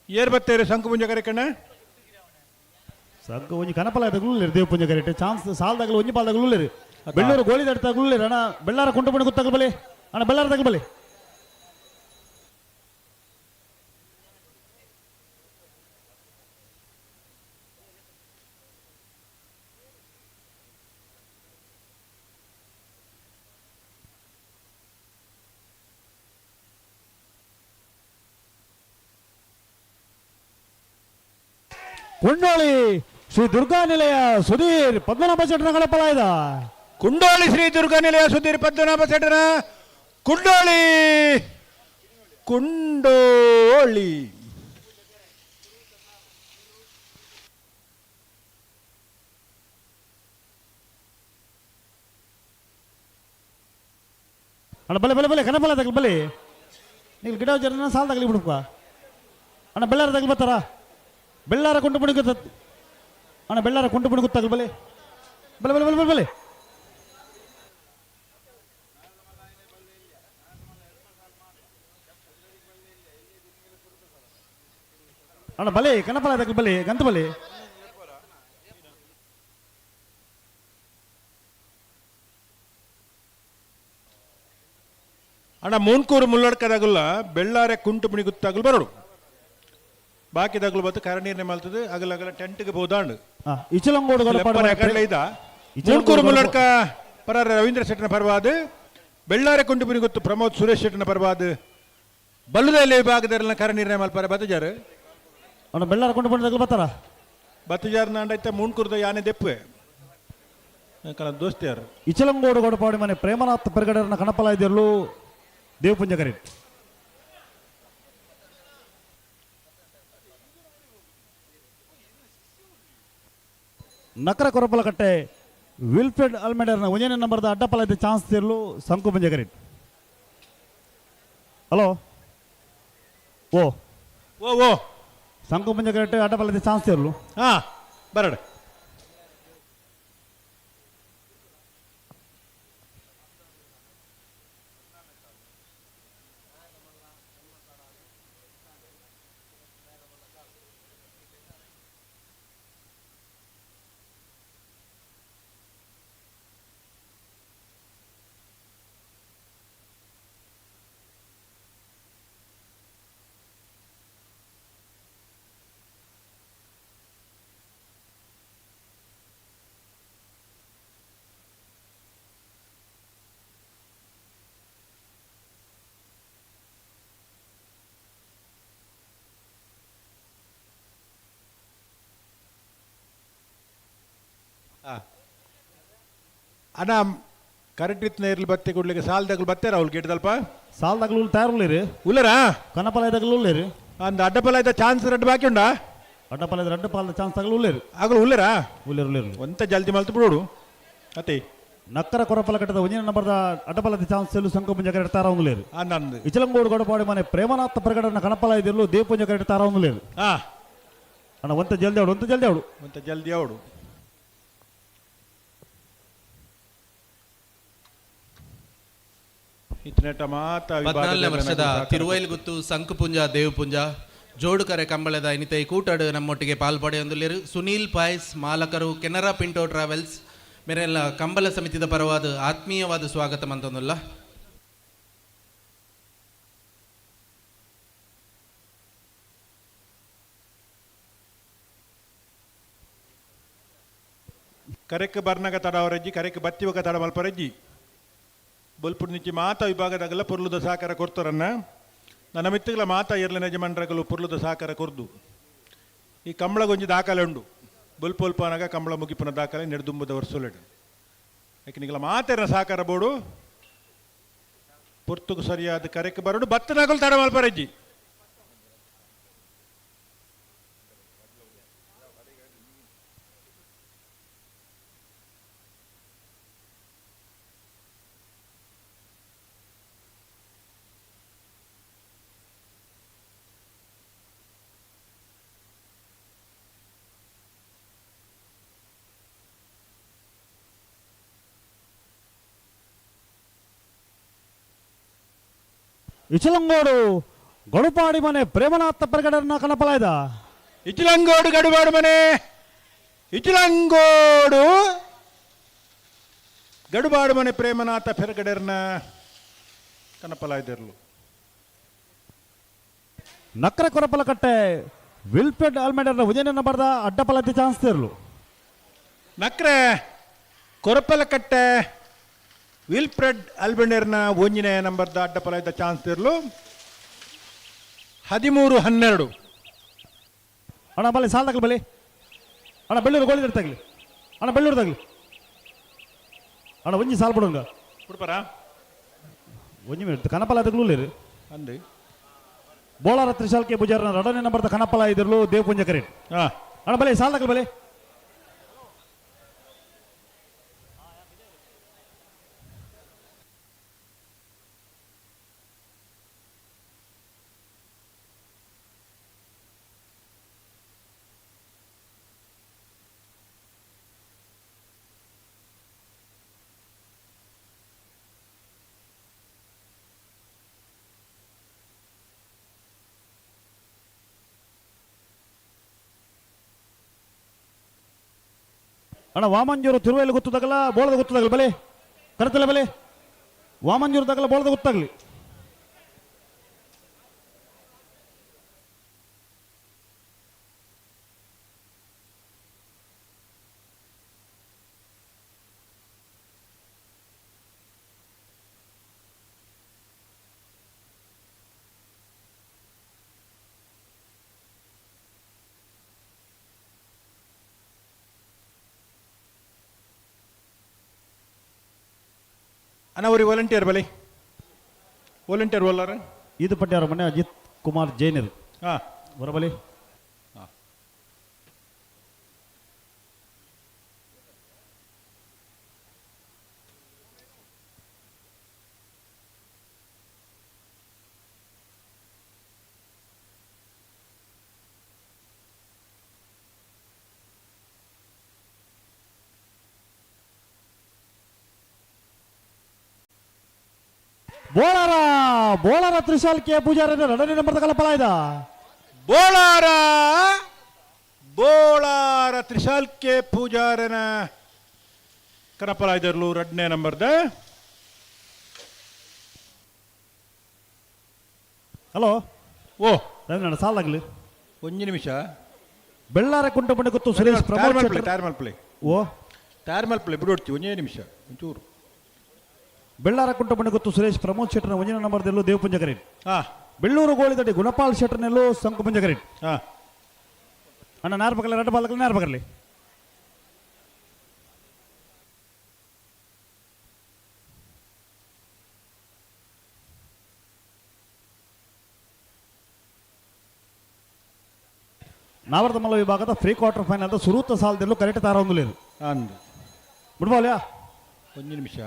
ಏರ್ ಬತ್ತೇರು ಸಂಕುಪುಂಜ ಕರೆಕಣ್ಣ. ಸಂಕು ಒಂಜಿ ಕನಪಲ ತಗುಲ್ಲೇರು ದೇವಪುಂಜ ಕರೆಕ್ಟ್ ಚಾನ್ಸ್ ಸಾಲ್ದಾಗಲು ಒಂಜಿ ಪಾಲ್ದಾಗಲು ಬೆಳ್ಳೂರು ಗೋಳಿ ತಗುಲ್ಲೇರು ಅಣ್ಣ. ಬೆಳ್ಳಾರ ಕುಂಟುಪಣಿ ಗೊತ್ತಾಗಲು ಬಲೆ ಅಣ್ಣ, ಬೆಳ್ಳಾರ ತಗಲು ಬಲೆ. ಕುಂಡೋಳಿ ಶ್ರೀ ದುರ್ಗಾ ನಿಲಯ ಸುಧೀರ್ ಪದ್ಮನಾಭ ಶೆಟ್ಟರ ಗಣಪಲ ಇದ. ಕುಂಡೋಳಿ ಶ್ರೀ ದುರ್ಗಾ ನಿಲಯ ಸುಧೀರ್ ಪದ್ಮನಾಭ ಶೆಟ್ಟರ ಕುಂಡೋಳಿ ಕುಂಡೋಳಿ. ಅಣ್ಣ ಬಲೆ ಬಲೆ ಬಲೆ ಕನಪಲ ತಗಲ್ ಬಲೆ. ನೀವು ಗಿಡ ಜನ ಸಾಲ ತಗಲಿ ಬಿಡಪ್ಪ. ಅಣ್ಣ ಬೆಳ್ಳಾರ ತಗಲಿ ಬರ್ತಾರ? ಬೆಳ್ಳಾರ ಕುಂಟು ಪುಣಿ ಗೊತ್ತ ಅಣ್ಣ, ಬೆಳ್ಳಾರ ಕುಂಟು ಪುಣಿ ಗೊತ್ತಾಗಲಿ. ಬಲೆ ಬಲೆ ಬಲೆ ಬಲೆ ಬಲೆ ಬಲೆ. ಅಣ್ಣ ಬಲೆ ಕನಪಲ ತಗಲಿ ಬಲೆ ಗಂತ ಬಲೆ. ಅಣ್ಣ ಮೂನ್ಕೂರು ಮುಲ್ಲಡ್ಕದಾಗಲ್ಲ ಬೆಳ್ಳಾರೆ ಕುಂಟು ಪುಣಿ ಗೊತ್ತಾಗಲು ಬರೋಡು. ಬಾಕಿದಾಗಲು ಬತ್ತು ಕರನೀರ್ನೆ ಮಲ್ತದೆ ಅಗಲ ಅಗಲ ಟೆಂಟ್ಗೆ ಬೋದಾಂಡು. ಇಚಲಂಗೋಡು ಇದ ಮೂನ್ಕೂರು ಮುಲ್ಲಡ್ಕ ಪರ ರವೀಂದ್ರ ಶೆಟ್ಟನ ಪರವಾದ, ಬೆಳ್ಳಾರೆ ಕುಂಟು ಪುಣಿ ಗೊತ್ತು ಪ್ರಮೋದ್ ಸುರೇಶ್ ಶೆಟ್ಟನ ಪರವಾದ, ಬಲ್ಲುದಲ್ಲಿ ವಿಭಾಗದಲ್ಲಿ ಕರನೀರ್ನೆ ಮಲ್ಪರ ಬತ್ತಜಾರು. ಅಣ್ಣ ಬೆಳ್ಳಾರ ಕುಂಟು ಪುಣಿ ತಗಲು ಬರ್ತಾರ? ಬತ್ತಜಾರ್ ನಾಂಡೈತೆ ಮೂನ್ಕೂರ್ದ ಯಾನೆ ದೆಪ್ಪೆ ದೋಸ್ತಿಯಾರು. ಇಚಲಂಗೋಡು ಗಡಪಾಡಿ ಮನೆ ಪ್ರೇಮನಾಥ್ ಪೆರ್ಗಡರನ್ನ ಕಣಪಲ ಇದ್ದಿರಲು ದೇವಪುಂಜ ಕರೆ. ನಕರ ಕೊರಪಲಕಟ್ಟೆ ವಿಲ್ಫ್ರೆಡ್ ಅಲ್ಮೇಡರ್ನ ಒಂದನೇ ನಂಬರ್ದ ಅಡ್ಡಪಲ ಇದ್ದ ಚಾನ್ಸ್ ತಿರಲು ಸಂಕು ಪುಂಜ ಕರೆ. ಹಲೋ ಓ ಓ ಓ ಸಂಕು ಪುಂಜ ಕರೆಟ್ ಅಡ್ಡಪಲ ಇದ್ದ ಚಾನ್ಸ್ ತಿರಲು. ಹಾ ಬರಡ. ಅಣ್ಣ ಕರೆಕ್ಟ್ ಇತ್ತು ಇರ್ಲಿ ಬತ್ತೆ ಕೊಡ್ಲಿಕ್ಕೆ ಸಾಲದಾಗಲು ಬತ್ತೇರ ಅವ್ಳು ಗೇಟ್ದಲ್ಪ ಸಾಲದಾಗಲು ತಯಾರು ಉಲ್ಲರಾ ಕನಪಲ ಇದಾಗಲು ಉಳ್ಳೇರು. ಅಂದ ಅಡ್ಡಪಲ ಇದ್ದ ಚಾನ್ಸ್ ರಡ್ಡು ಬಾಕಿ ಉಂಡಾ? ಅಡ್ಡಪಲ ಇದ್ದ ರಡ್ಡು ಪಾಲದ ಚಾನ್ಸ್ ತಗಲು ಉಳ್ಳೇರು. ಆಗಲು ಉಳ್ಳೇರಾ? ಉಳ್ಳೇರು ಉಳ್ಳೇರು. ಒಂತ ಜಲ್ದಿ ಮಲ್ತು ಬಿಡೋಡು ಅತ್ತೆ. ನಕ್ಕರ ಕೊರಪಲ ಕಟ್ಟದ ಒಂಜಿನ ನಂಬರ್ದ ಅಡ್ಡಪಲದ ಚಾನ್ಸ್ ಸೆಲ್ಲು ಸಂಕು ಪುಂಜ ಕರೆಕ್ಟ್ ತಾರ ಉಳ್ಳೇರು. ನಂದು ಇಚಲಂಗೋಡು ಗಡಪಾಡಿ ಮನೆ ಪ್ರೇಮನಾಥ ಪ್ರಗಡನ ಕಣಪಲ ಇದ್ದಿರಲು ದೇವಪುಂಜ ಕರೆಕ್ಟ್ ತಾರ ಉಳ್ಳೇರು. ಅಣ್ಣ ಒಂತ ಜಲ್ದಿ ಅವಡು, ಒಂತ ಜಲ್ದಿ ಅವಡು, ಒಂತ ಜಲ್ದಿ ಅವಡು. 14ನೇ ವರ್ಷದ ತಿರುವೈಲ್ಗುತ್ತು ಸಂಕುಪುಂಜ ದೇವಪುಂಜ ಜೋಡುಕರೆ ಕಂಬಳದ ಇನಿತೈ ಕೂಟಾಡು ನಮ್ಮೊಟ್ಟಿಗೆ ಪಾಲ್ಪಡೆಯೊಂದುಲ್ಲೇರು ಸುನೀಲ್ ಪಾಯ್ಸ್ ಮಾಲಕರು ಕೆನರಾ ಪಿಂಟೋ ಟ್ರಾವೆಲ್ಸ್ ಮೇರೆಲ್ಲ ಕಂಬಳ ಸಮಿತಿದ ಪರವಾದ ಆತ್ಮೀಯವಾದ ಸ್ವಾಗತ ಮಂತೊಂದುಲ್ಲ. ಕರೆಕ್ ಬರ್ನಗ ತಡವರಜ್ಜಿ ಕರೆಕ್ ಬತ್ತಿವಕ ತಡ ಮಲ್ಪರಜ್ಜಿ ಬೊಲ್ಪುಡು ನಿಚ್ಚಿ ಮಾತಾ ವಿಭಾಗದಾಗಲ್ಲ ಪೊರ್ಲುದ ಸಹಕಾರ ಕೊಡ್ತಾರನ್ನ ನನ್ನ ಮಿತ್ತುಗಳ ಮಾತಾ ಇರ್ಲಿನ ಯಜಮಾನ್ರಗಲು ಪೊರ್ಲುದ ಸಹಕಾರ ಕೊರ್ದು. ಈ ಕಂಬಳಗೊಂಜಿ ದಾಖಲೆ ಉಂಡು ಬೊಲ್ಪೊಲ್ಪನಾಗ ಕಂಬಳ ಮುಗಿಪುನ ದಾಖಲೆ ನೆಡ್ದುಂಬುದ ವರ್ಷೊಲೆಡು. ಯಾಕೆ ನಿಗಲ ಮಾತೆರ ಸಹಕಾರ ಬೋಡು ಪೊರ್ತುಗು ಸರಿಯಾದ ಕರೆಕ್ ಬರೋಡು ಬತ್ತನಾಗಲು ತಡ ಮಲ್ಪರಜ್ಜಿ. ಇಚಲಂಗೋಡು ಗಡುಪಾಡಿ ಮನೆ ಪ್ರೇಮನಾಥ ಪ್ರಗಡನ ಕಣಪಲಾಯ್ದ. ಇಚಲಂಗೋಡು ಗಡುಪಾಡು ಮನೆ ಇಚಲಂಗೋಡು ಗಡುಬಾಡು ಮನೆ ಪ್ರೇಮನಾಥ ಪೆರಗಡರ್ನ ಕಣಪಲಾಯ್ದಿರ್ಲು. ನಕ್ಕರ ಕೊರಪಲ ಕಟ್ಟೆ ವಿಲ್ಫೆಡ್ ಅಲ್ಮೇಡರ್ನ ಉಜಯನ ಬರೆದ ಅಡ್ಡಪಲತಿ ಚಾನ್ಸ್ ತಿರ್ಲು. ನಕ್ರೆ ಕೊರಪಲ ಕಟ್ಟೆ ವಿಲ್ಫ್ರೆಡ್ ಅಲ್ಬೆಂಡರ್ನ ಒಂಜಿನೇ ನಂಬರ್ದ ಅಡ್ಡಪಲ ಇದ್ದ ಚಾನ್ಸ್ ಇರಲು 13-12. ಅಣ್ಣ ಬಲೆ ಸಾಲ ತಗಲಿ ಬಲೆ ಅಣ್ಣ ಬೆಳ್ಳೂರು ಗೋಳಿ ತಗಲಿ ಅಣ್ಣ ಬೆಳ್ಳೂರು ತಗಲಿ ಅಣ್ಣ ಒಂಜಿ ಸಾಲ ಬಿಡೋಂಗ ಬಿಡ್ಪಾರ ಒಂಜಿ ಮಿನಿಟ್ ಕನಪಲ ತಗಲೂಲೇರು ಅಂದು ಬೋಳಾರ ತ್ರಿಶಾಲ್ಕೆ ಪೂಜಾರನ ಎರಡನೇ ನಂಬರ್ದ ಕನಪಲ ಇದಿರಲು ದೇವಪುಂಜ ಕರೆ. ಅಣ್ಣ ಬಲೆ ಸಾಲ ತಗಲಿ ಬಲೆ. ಅಣ್ಣ ವಾಮಂಜೂರು ತಿರುವೈಲು ಗೊತ್ತದಾಗಲ್ಲ ಬೋಳದ ಗೊತ್ತದಾಗಲಿ ಬಲೆ ಕರೆತಲ್ಲ ಬಲೆ ವಾಮಂಜೂರು ದಾಗಲ ಬೋಳದ ಗೊತ್ತಾಗಲಿ. ಅಣ್ಣ ಅವ್ರಿಗೆ ವಾಲಂಟಿಯರ್ ಬಲೆ ವಾಲಂಟಿಯರ್ ಒಲ್ಲಾರ ಇದು ಪಟ್ಯಾರ ಮನೆ ಅಜಿತ್ ಕುಮಾರ್ ಜೈನರು ಹಾಂ ಬರಬಲಿ. ಬೋಳಾರ ಬೋಳಾರ ತ್ರಿಶಾಲ್ ಕೆ ಪೂಜಾರ ಎರಡನೇ ನಂಬರ್ ಕಲಪಲ ಇದ. ಬೋಳಾರ ಬೋಳಾರ ತ್ರಿಶಾಲ್ ಕೆ ಪೂಜಾರನ ಕನಪಲ ಇದರ್ಲು ಎರಡನೇ ನಂಬರ್ದ. ಹಲೋ ಓ ರವೀಂದ್ರ ಸಾಲಾಗ್ಲಿ ಒಂದು ನಿಮಿಷ. ಬೆಳ್ಳಾರ ಕುಂಟ ಬಂಡೆ ಗೊತ್ತು ಸುರೇಶ್ ಪ್ರಮೋದ್ ಶೆಟ್ಟರ್. ಟೈರ್ ಮಲ್ಪಲೆ ಓ ಟೈರ್ ಮಲ್ಪಲೆ ಬಿಡೋಡ್ತಿ ಒಂದೇ ನಿಮಿಷ ಒಂಚೂರು. ಬೆಳ್ಳಾರ ಕುಂಟ ಬಂಡೆ ಗೊತ್ತು ಸುರೇಶ್ ಪ್ರಮೋದ್ ಶೆಟ್ಟರ್ನ ಒಂದಿನ ನಂಬರ್ದಲ್ಲೂ ದೇವಪುಂಜ ಕರೇಟ್. ಹಾ ಬೆಳ್ಳೂರು ಗೋಳಿದಡಿ ಗುಣಪಾಲ್ ಶೆಟ್ಟರ್ನೆಲ್ಲೂ ಸಂಕುಪುಂಜ ಕರೇಟ್. ಹಾ ಅಣ್ಣ ನಾರ್ ಪಕ್ಕಲ್ಲ ರಡ್ಡ ಬಾಲಕಲ್ಲ ನಾರ್ ಪಕ್ಕಲ್ಲಿ. ನಾವರ್ದಮಲ್ಲ ವಿಭಾಗದ ಫ್ರೀ ಕ್ವಾರ್ಟರ್ ಫೈನಲ್ ಸುರೂತ ಸಾಲದಲ್ಲೂ ಕರೆಕ್ಟ್ ತಾರ ಹೊಂದలేదు. ಅಂದು ಬಿಡ್ಬೋಲ್ಯಾ ಒಂದು ನಿಮಿಷ.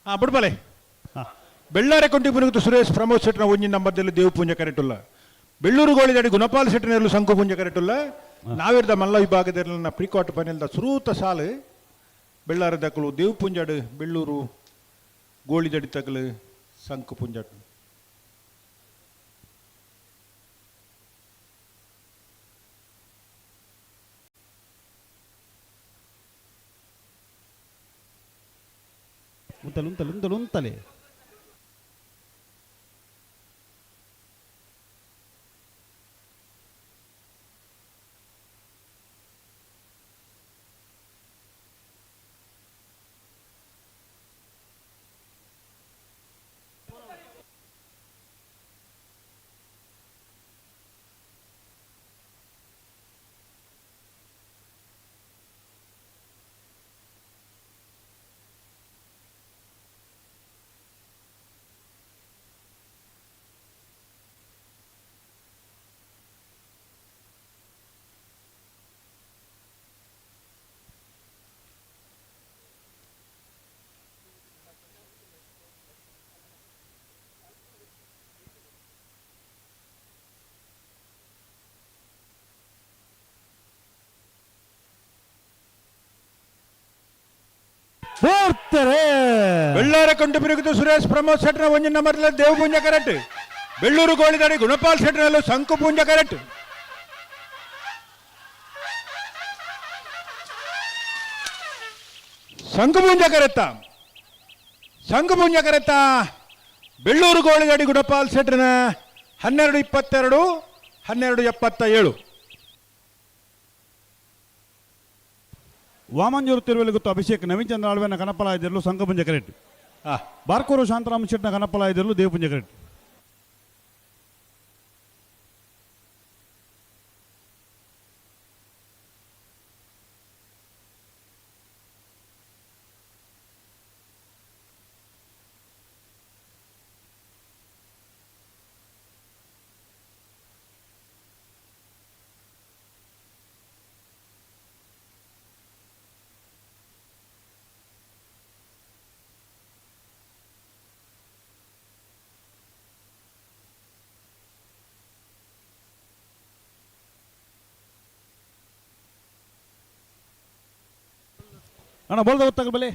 ಹಾ ಬಿಡ್ಬಲೆ. ಬೆಳ್ಳಾರೆ ಕೊಂಟಿ ಪುನಗುತ್ತು ಸುರೇಶ್ ಪ್ರಮೋದ್ ಶೆಟ್ಟನ ಒಂಜಿನ ನಂಬರ್ದಲ್ಲಿ ದೇವು ಪೂಂಜೆ ಕರೆಟುಲ್ಲ. ಬೆಳ್ಳೂರು ಗೋಳಿದಡಿ ಗುಣಪಾಲ್ ಶೆಟ್ಟನೆರಲು ಸಂಕು ಪೂಂಜೆ ಕರೆಟುಲ್ಲ. ನಾವಿರ್ದ ಮಲ್ಲ ವಿಭಾಗದ ಪ್ರೀ ಕ್ವಾರ್ಟರ್ ಫೈನಲ್ದ ಸುರೂತ ಸಾಲು ಬೆಳ್ಳಾರ ದಕ್ಕಲು ದೇವು ಪೂಂಜಾಡು ಬೆಳ್ಳೂರು ಗೋಳಿದಡಿ ತಗಲು ಸಂಕು ಪೂಂಜಾಡು. ಉಂತಲೆ ಉಂತಲೆ ಉಂತಲೆ ಉಂತಲೆ. ಬೆಳ್ಳಾರ ಕಂಡು ಬಿರುಗಿತು ಸುರೇಶ್ ಪ್ರಮೋದ್ ಶೆಟ್ಟರ ಒಂಜಿನ ನಂಬರ್ಲ ದೇವಪೂಂಜ ಕರೆಕ್ಟ್. ಬೆಳ್ಳೂರು ಗೋಳಿದಾಡಿ ಗುಣಪಾಲ್ ಶೆಟ್ಟರಲ್ಲೂ ಸಂಕು ಪೂಂಜ ಕರೆಕ್ಟ್. ಸಂಕು ಪೂಂಜ ಕರೆತ್ತ ಸಂಕು ಪೂಂಜ ಕರೆತ್ತ ಬೆಳ್ಳೂರು ಗೋಳಿದಾಡಿ ಗುಣಪಾಲ್ ಶೆಟ್ಟರನ 12:22 12:77. ವಾಮಂಜೂರು ತಿರುವಲ್ಲಿ ಗೊತ್ತು ಅಭಿಷೇಕ್ ನವೀನ್ ಚಂದ್ರ ಆಳ್ವೆನ ಕನಪಲ ಇದ್ದಿರಲು ಸಂಕಪುಂಜ ಕರೆಕ್ಟ್. ಬಾರ್ಕೂರು ಶಾಂತರಾಮ ಶೆಟ್ಟನ ಕನಪಲ ಇದ್ದಿರಲು ದೇವಪುಂಜ ಕರೆಕ್ಟ್. ಅಣ್ಣ ಬೋಲ್ದ ಗೊತ್ತಾಗ ಬಲೆ.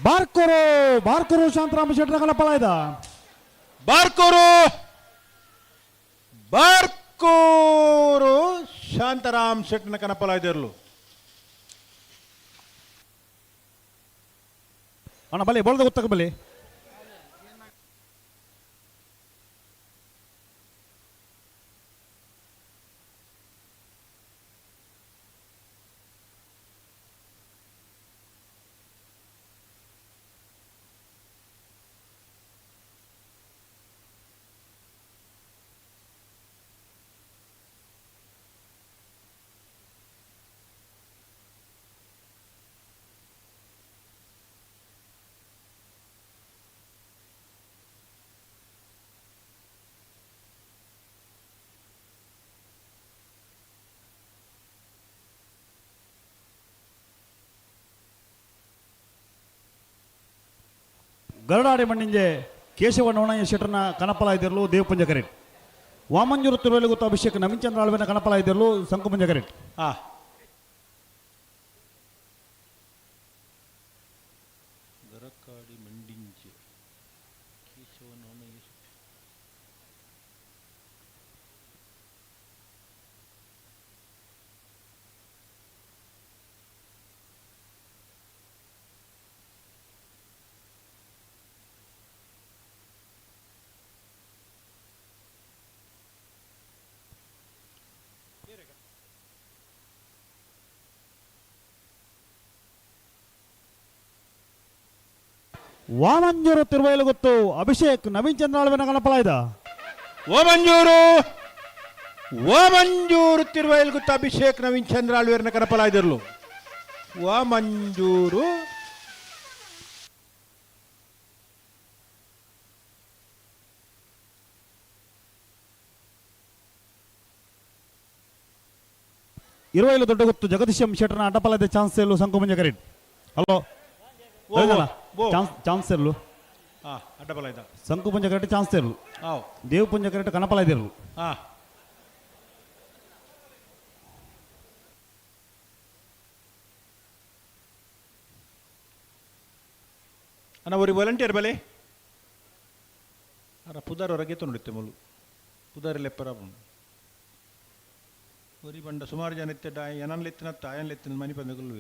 ಬಾರ್ಕೂರು ಬಾರ್ಕೂರು ಶಾಂತರಾಮ ಶೆಟ್ಟರ ಕಣಪಲಾಯ್ದ. ಬಾರ್ಕೂರು ಬಾರ್ಕೂರು ಶಾಂತರಾಮ್ ಶೆಟ್ಟನ ಕನಪಲಾಯ್ದಿರ್ಲು. ಅಣ್ಣ ಬಲೆ ಬೋಲ್ದ ಗೊತ್ತಾಗ ಬಲೆ. ಗರುಡಾಡಿ ಮಣ್ಣಿಂಜೆ ಕೇಶವ ನೋಣಯ್ಯ ಶೆಟ್ಟರ್ನ ಕನಪಲ ಇದ್ದಿರಲು ದೇವಪುಂಜ ಕರೆಟ್. ವಾಮಂಜೂರು ತಿರುವಲಿಗುತ್ತ ಅಭಿಷೇಕ್ ನವೀನ್ ಚಂದ್ರ ಆಳ್ವೆನ ಕನಪಲ ಇದ್ದಿರಲು ಸಂಕುಪುಂಜ ಕರೆಟ್. ಗರಕಾಡಿ ಮಂಡಿಂಜೆ ಕೇಶವ ನೋಣಯ್ಯ ಶೆಟ್ಟಿ. ವಾಮಂಜೂರು ತಿರುವೈಲುಗುತ್ತು ಅಭಿಷೇಕ್ ನವೀನ್ ಚಂದ್ರ ಆಳ್ವೆನ ಕನಪಲಾಯ್ದ. ಓಮಂಜೂರು ಓಮಂಜೂರು ತಿರುವೈಲುಗುತ್ತು ಅಭಿಷೇಕ್ ನವೀನ್ ಚಂದ್ರ ಆಳ್ವೇರ್ನ ಕನಪಲಾಯ್ದಿರ್ಲು. ವಾಮಂಜೂರು ಇರುವೈಲು ದೊಡ್ಡಗುತ್ತು ಜಗದೀಶ್ ಎಂ ಶೆಟ್ಟರ್ನ ಅಡ್ಡಪಲದ ಚಾನ್ಸ್ ಎಲ್ಲು ಸಂಕುಮಂಜ ಕರೆಟ್. ಹಲೋ ಚಾನ್ಸ್ ಇರಲು ಸಂಕುಪುಂಜ ಕರೆಕ್ಟ್ ಚಾನ್ಸ್ ಇರಲು ದೇವಪುಂಜ ಕರೆಕ್ಟ್ ಕನಪಲ ಇದಿರಲು. ಅಣ್ಣ ಒರಿ ವಾಲಂಟಿಯರ್ ಬಲೆ ಅರ ಪುದಾರ್ ಹೊರಗೆ ತೊಂಡಿತ್ತೆ ಮುಲು ಪುದಾರ್ ಲೆಪ್ಪರ ಒರಿ ಬಂಡ ಸುಮಾರು ಜನ ಇತ್ತೆ ಎನನ್ ಲೆತ್ತಿನ ತಾಯನ್ ಲೆತ್ತಿನ ಮನಿ ಬಂದಗಲ್ಲು.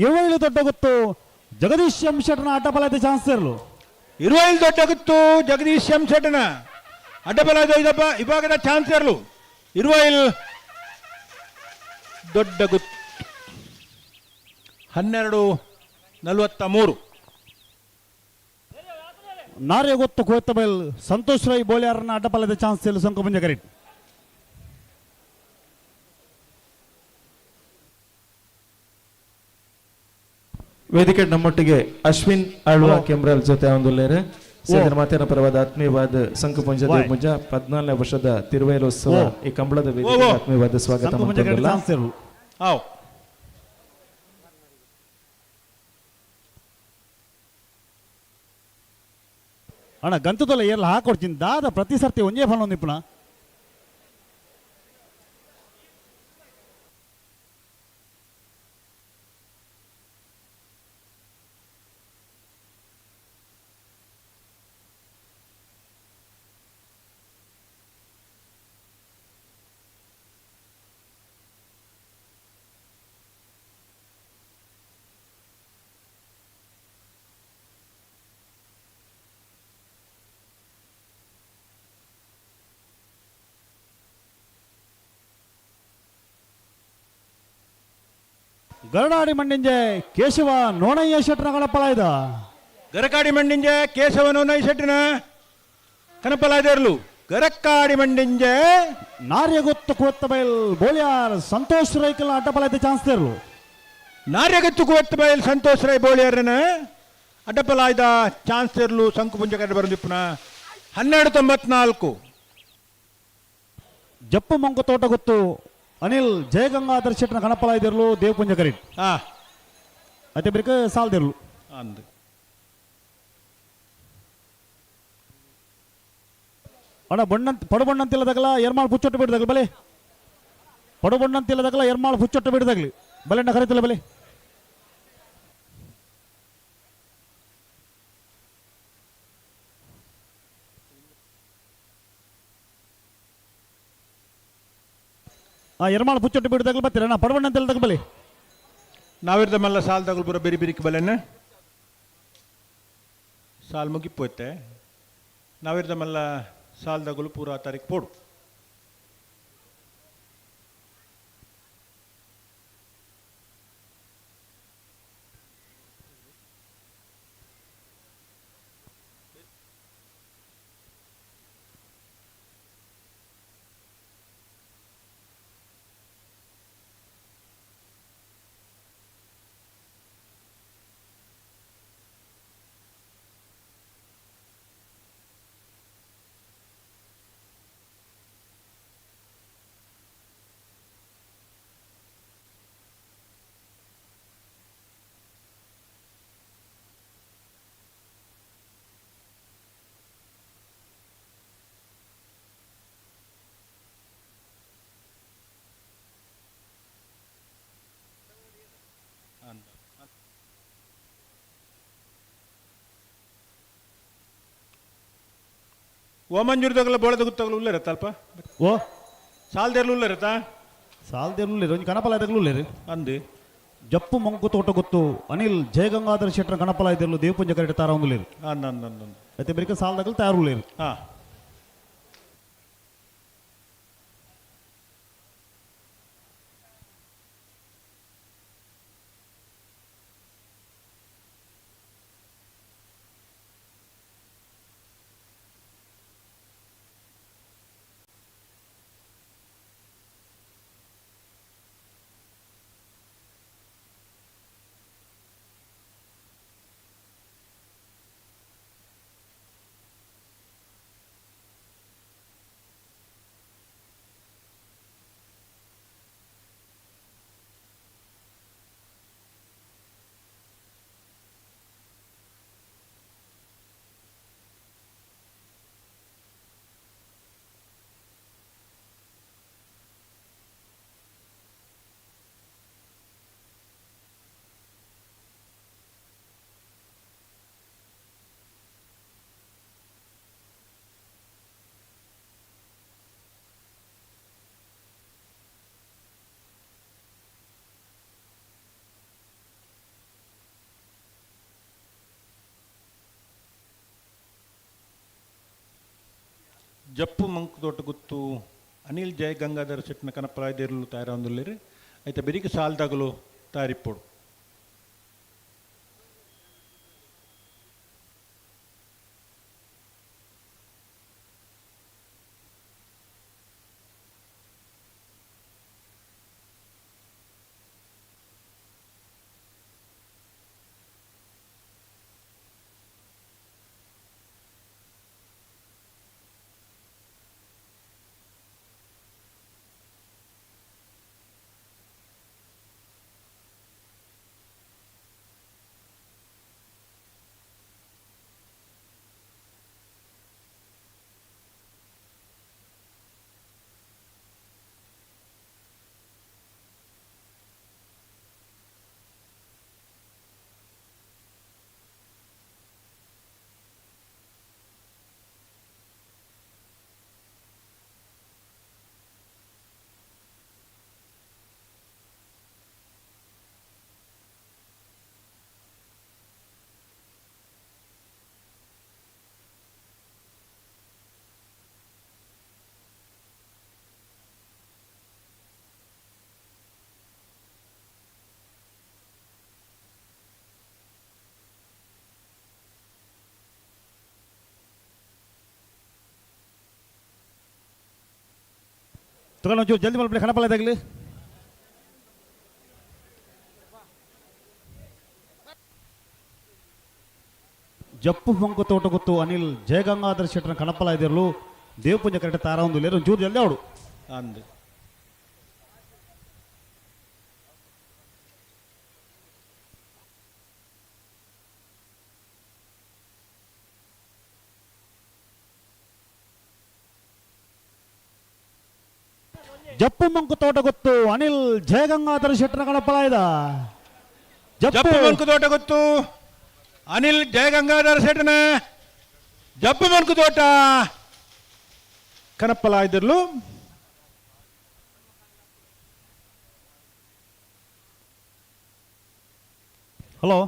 ಇರುವೈಲು ದೊಡ್ಡ ಗೊತ್ತು ಜಗದೀಶ್ ಎಂ ಶೆಟ್ಟನ ಅಡ್ಡಪಲದ ಚಾನ್ಸ್ ಇರಲು. ಇರುವೈಲು ದೊಡ್ಡ ಗೊತ್ತು ಜಗದೀಶ್ ಎಂ ಶೆಟ್ಟನ ಅಡ್ಡಪಲದ ವಿಭಾಗದ ಚಾನ್ಸ್ ಇರಲು. ಇರುವೈಲ್ ದೊಡ್ಡ ಗುತ್ತು 12:43. ನಾರ್ಯ ಗೊತ್ತು ಕೋತ್ತಬೈಲ್ ಸಂತೋಷ್ ರೈ ಬೋಳ್ಯಾರನ್ನ ಅಡ್ಡಪಲದ ಚಾನ್ಸ್ ಇರಲು ಸಂಕುಪುಂಜ ಕರೆಟ್. ವೇದಿಕೆ ನಮ್ಮೊಟ್ಟಿಗೆ ಅಶ್ವಿನ್ ಆಳ್ವ ಕೆಮ್ರಲ್ ಜೊತೆ ಒಂದು ಸೇದರ ಮಾತಿನ ಪರವಾದ ಆತ್ಮೀಯವಾದ ಸಂಕುಪುಂಜ ದೇವಪುಂಜ 14ನೇ ವರ್ಷದ ತಿರುವೈಲೋತ್ಸವ ಈ ಕಂಬಳದ ವೇದಿಕೆ ಆತ್ಮೀಯವಾದ ಸ್ವಾಗತ. ಅಣ್ಣ ಗಂತದಲ್ಲ ಎಲ್ಲ ಹಾಕೊಡ್ತೀನಿ ದಾದ ಪ್ರತಿ ಸರ್ತಿ ಒಂದೇ ಫಲ ನಿಪುಣ. ಗರಡಾಡಿ ಮಣ್ಣಿಂಜೆ ಕೇಶವ ನೋಣಯ್ಯ ಶೆಟ್ಟನ ಕಣಪಲಾಯ್ದ. ಗರಕಾಡಿ ಮಣ್ಣಿಂಜೆ ಕೇಶವ ನೋಣಯ್ಯ ಶೆಟ್ಟನ ಕಣಪಲಾಯ್ದಿರ್ಲು. ಗರಕಾಡಿ ಮಂಡಿಂಜೆ ನಾರ್ಯಗೊತ್ತು ಕೋತ್ತಬೈಲ್ ಬೋಳಿಯಾರ್ ಸಂತೋಷ್ ರೈಕಲ್ ಅಡ್ಡಪಲಾಯ್ದ ಚಾನ್ಸ್ ಇರಲು. ನಾರ್ಯಗತ್ತು ಕೋತ್ತಬೈಲ್ ಸಂತೋಷ್ ರೈ ಬೋಳಿಯಾರನ ಅಡ್ಡಪಲಾಯ್ದ ಚಾನ್ಸ್ ಇರಲು ಸಂಕುಪುಂಜ ಕಡೆ ಬರಂದಿಪ್ಪನ 12:94. ಜಪ್ಪು ಮಂಕು ತೋಟ ಗೊತ್ತು ಅನಿಲ್ ಜಯಗಂಗಾಧರ್ ಶೆಟ್ಟನ ಕಣಪಲಾಯ್ದಿರ್ಲು ದೇವಪುಂಜ ಕರೀಟ್. ಅತ್ತೆ ಬಿರ್ಕ ಸಾಲ್ದಿರ್ಲು. ಅಂದು ಅಣ್ಣ ಬೊಣ್ಣಂತ ಪಡುಬೊಣ್ಣಂತಿಲ್ಲದಾಗಲ ಎರ್ಮಾಳ್ ಪುಚ್ಚೊಟ್ಟು ಬಿಡ್ದಾಗಲಿ ಬಲೆ. ಪಡುಬೊಣ್ಣಂತಿಲ್ಲದಾಗಲ ಎರ್ಮಾಳ್ ಪುಚ್ಚೊಟ್ಟು ಬಿಡ್ದಾಗಲಿ ಬಲೆ ಅಣ್ಣ ಕರೀತಿಲ್ಲ ಬಲೆ. ಎರ್ಮಾಳ್ ಪುಚ್ಚೊಟ್ಟು ಬಿಡ್ದಾಗಲಿ ಬರ್ತೀರ ಅಣ್ಣ ಪಡುಬೊಣ್ಣಂತಿಲ್ಲದಾಗ ಬಲೆ. ನಾವಿರ್ದ ಮಲ್ಲ ಸಾಲ್ ತಗಲ್ ಪೂರ ಬೆರಿ ಬಿರಿಕ್ ಬಲೆನ ಸಾಲ್ ಮುಗಿಪೋಯ್ತೆ. ನಾವಿರ್ದ ಮಲ್ಲ ಸಾಲ್ ತಗಲು ಪೂರ ತಾರೀಕು ಪೋಡು. ಓಮಂಜೂರ್ದಾಗಲ ಬೋಳದ ಗುತ್ತಗಲ ಉಲ್ಲೇರತ್ತ ಅಲ್ಪ? ಓ ಸಾಲ್ದೇರ್ಲು ಉಲ್ಲೇರತ್ತ? ಸಾಲ್ದೇರ್ಲು ಉಲ್ಲೇರು, ಒಂಜಿ ಕಣಪಲ ಇದಾಗಲೂ ಉಲ್ಲೇರು. ಅಂದು ಜಪ್ಪು ಮಂಕು ತೋಟ ಗೊತ್ತು ಅನಿಲ್ ಜಯಗಂಗಾಧರ ಶೆಟ್ಟರ ಗಣಪಲ ಇದಿರ್ಲು ದೇವಪುಂಜ ಕರೆಕ್ಟ್ ತಾರ ಉಲ್ಲೇರು. ಅಂದ ಅಂದ ಅಂದ ಅಂದ. అయితే ಬರಿಕ ಸಾಲ್ದಾಗಲು ತಯಾರು ಉಲ್ಲೇರು. ಹಾ. ಜಪ್ಪು ಮಂಕು ತೋಟ ಗುತ್ತು ಅನಿಲ್ ಜಯ ಗಂಗಾಧರ ಶೆಟ್ಟಿನ ಕನಪರಾಯ್ದೇರ್ಲು ತಯಾರಾಂದುಲ್ಲೇರು. ಐತ ಬೆರಿಕೆ ಸಾಲ್ದಾಗಲು ತಯಾರಿಪ್ಪೋಡು. ತಗೊಳ್ಳಿ ಒಂಚೂರು ಜಲ್ದಿ ಮಲ್ಪಲೆ ಕಣಪಲ್ಲ ತಗಲಿ. ಜಪ್ಪು ಮಂಕು ತೋಟ ಗೊತ್ತು ಅನಿಲ್ ಜಯಗಂಗಾಧರ ಶೆಟ್ಟರ ಕಣಪಲ ಇದಿರಲು ದೇವಪುಂಜ ಕರೆಕ್ಟ್ ತಾರ ಒಂದು ಲೇರು ಒಂಚೂರು ಜಲ್ದಿ ಅವಡು. ಅಂದು ಜಪ್ಪು ಮಂಕು ತೋಟ ಗೊತ್ತು ಅನಿಲ್ ಜಯಗಂಗಾಧರ ಶೆಟ್ಟರ ಕಣಪಲಾಯ್ದ. ಜಪ್ಪು ಮಂಕು ತೋಟ ಗೊತ್ತು ಅನಿಲ್ ಜಯಗಂಗಾಧರ ಶೆಟ್ಟನ ಜಪ್ಪು ಮಂಕು ತೋಟ ಕಣಪ್ಪಲಾಯ್ದಿರ್ಲು. ಹಲೋ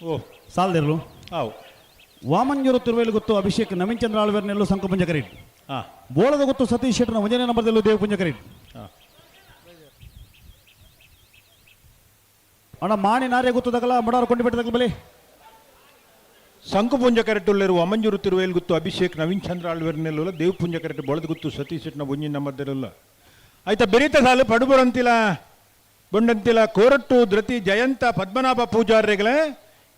ಓ ಸಾಲದಿರ್ಲು. ಹಾವು ವಾಮಂಜೂರು ತಿರುವೇಲು ಗೊತ್ತು ಅಭಿಷೇಕ್ ನವೀನ್ ಚಂದ್ರ ಆಳ್ವೇರ್ನೆಲ್ಲು ಸಂಕಪುಂಜ ಕರೀಟ್. ಬೋಳದ ಗೊತ್ತು ಸತೀಶ್ ಶೆಟ್ಟರ್ನ ಒಂದನೇ ನಂಬರ್ದಲ್ಲೂ ದೇವಪುಂಜ ಕರೀಟ್. ಅಣ್ಣ ಮಾಣಿ ನಾರೇ ಗೊತ್ತದಗಲ ಮಡಾರ್ ಕೊಂಡು ಬಿಟ್ಟದಗಲ ಬಲಿ. ಸಂಕುಪುಂಜ ಕರೆಟುಳ್ಳಿರುವ ವಾಮಂಜೂರು ತಿರುವೇಲು ಗೊತ್ತು ಅಭಿಷೇಕ್ ನವೀನ್ ಚಂದ್ರ ಆಳ್ವೇರ್ನೆಲ್ಲ ದೇವಪುಂಜ ಕರೆಟ್ ಬೋಳದ ಗೊತ್ತು ಸತೀಶ್ ಶೆಟ್ಟರ್ನ ಒಂಜಿನ ನಂಬರ್ದಲ್ಲ. ಆಯ್ತಾ ಬೆರೀತ ಸಾಲು ಪಡುಬರಂತಿಲ್ಲ ಬೊಂಡಂತಿಲ ಕೋರಟ್ಟು ಧೃತಿ ಜಯಂತ ಪದ್ಮನಾಭ ಪೂಜಾರ್ಯಗಳೇ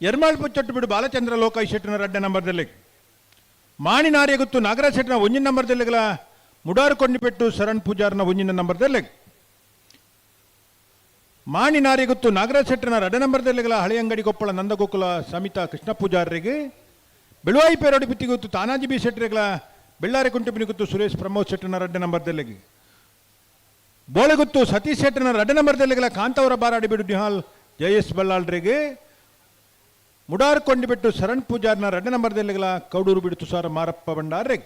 ಎರ್ಮಾಳ್ ಪುಚ್ಚಟ್ಟು ಬಿಡು ಬಾಲಚಂದ್ರ ಲೋಕಾಯ್ ಶೆಟ್ಟನ ರಡ್ಡ ನಂಬರ್ದಲ್ಲಿ. ಮಾಣಿನಾರ್ಯ ಗೊತ್ತು ನಾಗರಾಜ್ ಶೆಟ್ಟನ ಒಂಜಿನ ನಂಬರ್ದಲ್ಲಿಗಳ ಮುಡಾರು ಕೊಂಡಿಪೆಟ್ಟು ಶರಣ್ ಪೂಜಾರ್ನ ಒಂಜಿನ ನಂಬರ್ದಲ್ಲಿ. ಮಾಣಿನಾರ್ಯ ಗೊತ್ತು ನಾಗರಾಜ್ ಶೆಟ್ಟನ ರಡ್ಡ ನಂಬರ್ದಲ್ಲಿಗಳ ಹಳೆಯಂಗಡಿ ಕೊಪ್ಪಳ ನಂದಗೋಕುಲ ಸಮಿತಾ ಕೃಷ್ಣ ಪೂಜಾರ್ರಿಗೆ. ಬೆಳುವಾಯಿ ಪೇರೋಡಿ ಪುತ್ತಿ ಗೊತ್ತು ತಾನಾಜಿ ಬಿ ಶೆಟ್ಟರಿಗಳ ಬೆಳ್ಳಾರಿ ಕುಂಟುಬಿನಿ ಗೊತ್ತು ಸುರೇಶ್ ಪ್ರಮೋದ್ ಶೆಟ್ಟನ ರಡ್ಡ ನಂಬರ್ದಲ್ಲಿಗೆ. ಬೋಳೆಗುತ್ತು ಸತೀಶ್ ಶೆಟ್ಟನ ರಡ್ಡ ನಂಬರ್ದಲ್ಲಿಗಳ ಕಾಂತವರ ಬಾರಾಡಿ ಬಿಡು ನಿಹಾಲ್ ಜಯೇಶ್ ಬಲ್ಲಾಳ್ರಿಗೆ. ಮುಡಾರ್ ಕೊಂಡಿಬಿಟ್ಟು ಶರಣ್ ಪೂಜಾರ್ನ ರಡ್ಡ ನಂಬರ್ದಲ್ಲಿಗಳ ಕೌಡೂರು ಬಿಡು ತುಷಾರ ಮಾರಪ್ಪ ಭಂಡಾರ್ರೆ.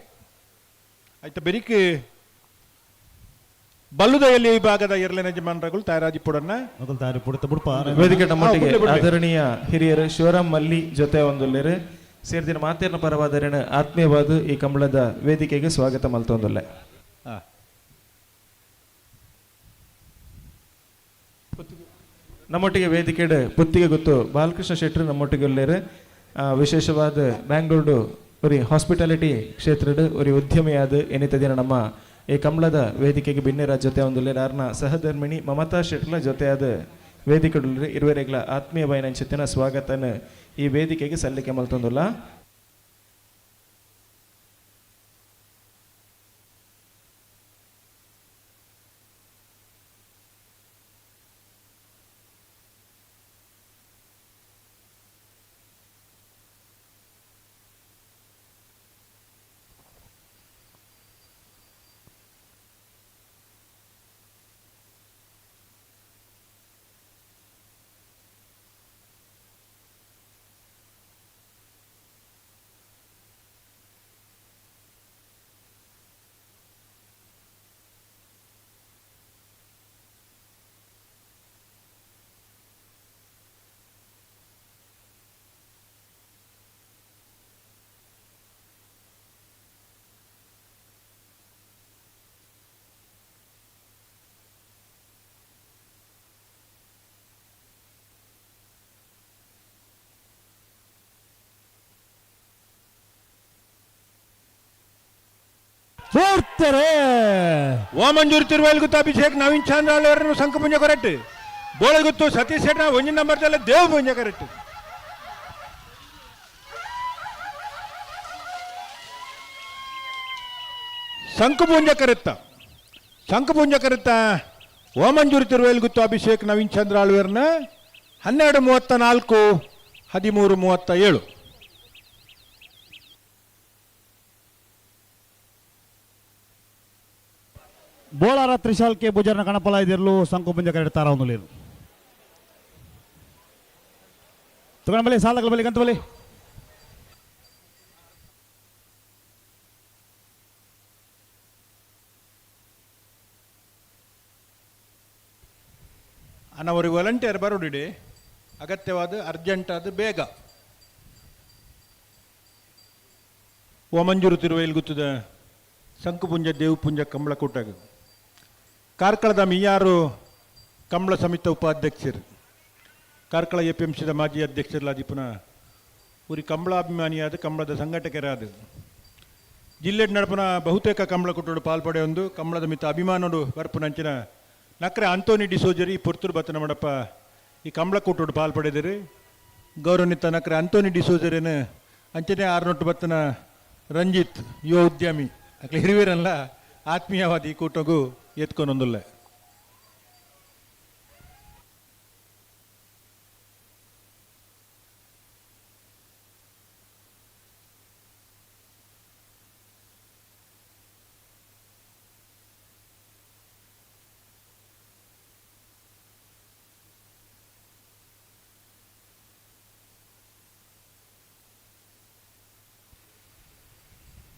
ಆಯ್ತಾ ಬೆರಿಕೆ ಬಲ್ಲುದಯಲ್ಲಿ ವಿಭಾಗದ ಎರಡನೇ ಯಜಮಾನರುಗಳು ತಯಾರಾಜಿ ಪುಡನ್ನ ವೇದಿಕೆ ನಮ್ಮೊಟ್ಟಿಗೆ ಆದರಣೀಯ ಹಿರಿಯರು ಶಿವರಾಮ್ ಮಲ್ಲಿ ಜೊತೆ ಒಂದುಲ್ಲೇರು ಸೇರ್ದಿನ ಮಾತೇರ್ನ ಪರವಾದರೇನ ಆತ್ಮೀಯವಾದ ಈ ಕಂಬಳದ ವೇದಿಕೆಗೆ ಸ್ವಾಗತ ಮಲ್ತೊಂದುಲ್ಲೆ. ನಮ್ಮೊಟ್ಟಿಗೆ ವೇದಿಕೆಡೆ ಪುತ್ತಿಗೆ ಗೊತ್ತು ಬಾಲಕೃಷ್ಣ ಶೆಟ್ಟರು ನಮ್ಮೊಟ್ಟಿಗೆ ಉಲ್ಲೇರು. ವಿಶೇಷವಾದ ಬ್ಯಾಂಗ್ಳೂರು ಒರಿ ಹಾಸ್ಪಿಟಾಲಿಟಿ ಕ್ಷೇತ್ರದ ಒರಿ ಉದ್ಯಮಿಯಾದ ಎನಿತ ದಿನ ನಮ್ಮ ಈ ಕಂಬಳದ ವೇದಿಕೆಗೆ ಬಿನ್ನೆರ ಜೊತೆ ಒಂದುಲ್ಲೇರು. ಆರ್ನ ಸಹಧರ್ಮಿಣಿ ಮಮತಾ ಶೆಟ್ಟರ್ಲ ಜೊತೆಯಾದ ವೇದಿಕೆ ಇರುವರೆಗಳ ಆತ್ಮೀಯ ಬಯನಂಚಿತ್ತಿನ ಸ್ವಾಗತನ ಈ ವೇದಿಕೆಗೆ ಸಲ್ಲಿಕೆ ಮಲ್ತೊಂದುಲ್ಲ. ಓಮಂಜೂರು ತಿರುವೇಲ್ ಗುತ್ತು ಅಭಿಷೇಕ್ ನವೀನ್ ಚಂದ್ರ ಅವರನ್ನು ಸಂಕಪುಂಜ ಕರೆಕ್ಟ್. ಬೋಳಗುತ್ತು ಸತೀಶ್ ಶೆಟ್ಟರ್ ಒಂಜಿನ ನಂಬರ್ದಲ್ಲ ದೇವ್ ಪುಂಜ ಕರೆಕ್ಟ್. ಶಂಕುಪುಂಜ ಕರೆತ್ತ ಶಂಕುಪುಂಜ ಕರೆತ್ತ ಓಮಂಜೂರು ತಿರುವೇಲ್ ಗುತ್ತು ಅಭಿಷೇಕ್ ನವೀನ್ ಚಂದ್ರ ಆಳ್ವೇರ್ನ 12:34 13:37. ಬೋಳಾರ ತ್ರಿಶಾಲ್ ಕೆ ಬುಜರ್ನ ಕಣಪಲ ಇದಿರಲು ಸಂಕುಪುಂಜ ಕರೆಕ್ಟ್ ತಾರ ಒಂದು ತಗೊಂಡ ಬಲಿ ಸಾಲಗಳ ಬಲಿ ಗಂತ ಬಲಿ. ಅನ್ನವರು ವಾಲಂಟಿಯರ್ ಬರೋಡಿಡಿ ಅಗತ್ಯವಾದ ಅರ್ಜೆಂಟ್ ಆದ ಬೇಗ. ಓಮಂಜೂರು ತಿರುವೈಲ್ ಗುತ್ತದ ಶಂಕುಪುಂಜ ದೇವಪುಂಜ ಕಂಬಳಕೂಟಾಗ ಕಾರ್ಕಳದ ಮಿಯಾರು ಕಂಬಳ ಸಮಿತಿ ಉಪಾಧ್ಯಕ್ಷರು ಕಾರ್ಕಳ ಎ ಪಿ ಎಂ ಸಿದ ಮಾಜಿ ಅಧ್ಯಕ್ಷರಲಾದಿಪುನ ಊರಿ ಕಂಬಳಾಭಿಮಾನಿಯಾದ ಕಂಬಳದ ಸಂಘಟಕರಾದ ಜಿಲ್ಲೆ ನಡಪುನ ಬಹುತೇಕ ಕಂಬಳ ಕುಟ್ಟೋಡು ಪಾಲ್ಪಡೆಯೊಂದು ಕಂಬಳದ ಮಿತ್ತ ಅಭಿಮಾನೋಡು ಬರ್ಪುನಂಚಿನ ನಕ್ರೆ ಅಂತೋನಿ ಡಿಸೋಜರಿ ಪುರ್ತೂರು ಬತ್ತನ ಮಡಪ್ಪ ಈ ಕಂಬಳ ಕೂಟೋಡು ಪಾಲ್ಪಡೆದರು. ಗೌರವನಿತ ನಕ್ರೆ ಅಂತೋನಿ ಡಿಸೋಜರಿನ ಅಂಚನೆ ಆರ್ನೊಟ್ಟು ಬತ್ತನ ರಂಜಿತ್ ಯುವ ಉದ್ಯಮಿ ಅಕ್ಲೆ ಹಿರಿಯರಲ್ಲ ಆತ್ಮೀಯವಾದ ಈ ಕೂಟಗೂ ಎತ್ಕೊಂಡೊಂದುಲ್ಲ.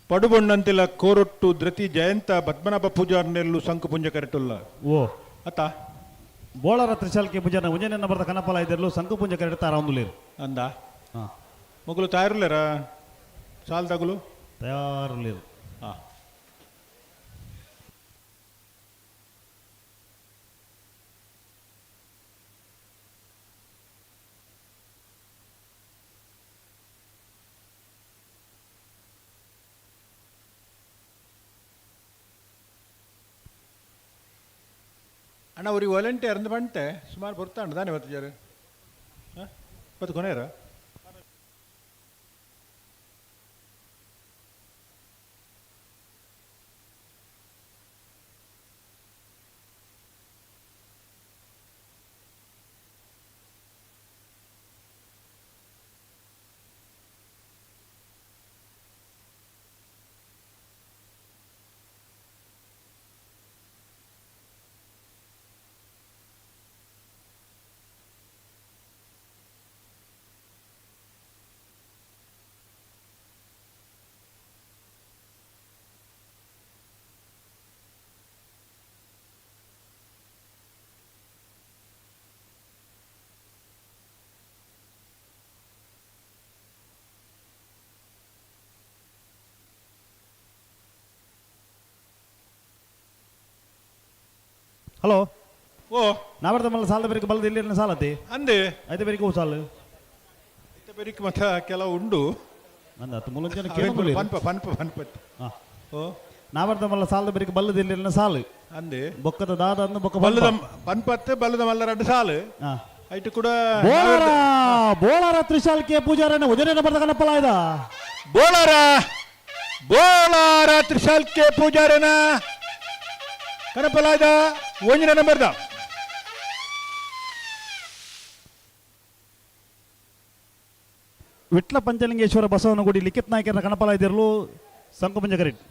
ಪಡುಬೊಣ್ಣಂತಿಲ ಕೋರೊಟ್ಟು ಧೃತಿ ಜಯಂತ ಪದ್ಮನಾಭ ಪೂಜಾರ್ನೆಲ್ಲು ಸಂಕು ಪುಂಜ ಕರೆಟುಲ್ಲ. ಓ ಅತ್ತ ಬೋಳರ ತ್ರಿಶಾಲ್ಕೆ ಪೂಜಾರ್ನ ಒಂಜನೇ ನಂಬರ್ದ ಕನಪಲ ಇದ್ದಿರ್ಲು ಸಂಕು ಪುಂಜ ಕರೆಟ್ ತಾರ ಒಂದುಲೇರು. ಅಂದ ಮೊಗಲು ತಯಾರುಲ್ಲೇರ ಸಾಲ್ ತಗುಲು ತಯಾರುಲೇರು. ಹಾ. ಅಣ್ಣ ಅವ್ರಿಗೆ ವಾಲಂಟಿಯರ್ ಅಂದ್ ಬಂಟೆ ಸುಮಾರು ಬರ್ತಾಂಡ ತಾನೆ ಇವತ್ತು ಜರ ಹಾಂ ಇವತ್ತು ಕೊನೆಯರ. ಹಲೋ. ಓ ನಾವರ್ದ ಮಲ್ಲ ಸಾಲದ ಬೇರೆ ಬಲದ ಇಲ್ಲಿ ಸಾಲತಿ ಅಂದೆ ಐತೆ ಬೇರೆ ಹೂ ಸಾಲು ಐತೆ ಬೇರೆ ಮತ್ತ ಕೆಲವು ಉಂಡು ಅಂದ ಹತ್ತು ಮೂಲಂಜನ ಕೇಳಿ ಪನ್ಪ ಪನ್ಪ ಪನ್ಪತ್. ಹಾ. ಓ ನಾವರ್ದ ಮಲ್ಲ ಸಾಲದ ಬೇರೆ ಬಲ್ಲದ ಇಲ್ಲಿ ಸಾಲು ಅಂದೆ ಬೊಕ್ಕದ ದಾದ ಅಂದು ಬೊಕ್ಕ ಬಲ್ಲದ ಪನ್ಪತ್ತೆ ಬಲ್ಲದ ಮಲ್ಲ ಎರಡು ಸಾಲು ಹಾ. ಐಟು ಕೂಡ ಬೋಳಾರ ಬೋಳಾರ ತ್ರಿಶಾಲ್ಕೆ ಪೂಜಾರನ ಉಜನೇನ ಬರ್ದ ಕನಪಲಾಯ್ದ. ಬೋಳಾರ ಬೋಳಾರ ತ್ರಿಶಾಲ್ಕೆ ಪೂಜಾರನ ಕನಪಲಾಯ್ದ ಒಂಜಿನ ನಂಬರ್ದ. ವಿಟ್ಲ ಪಂಚಲಿಂಗೇಶ್ವರ ಬಸವನಗುಡಿ ಲಿಖಿತ್ ನಾಯಕರ ಕಣಪಲಾಯ್ದಿರಲು ಸಂಕುಪಂಜ ಕರೆಟ್.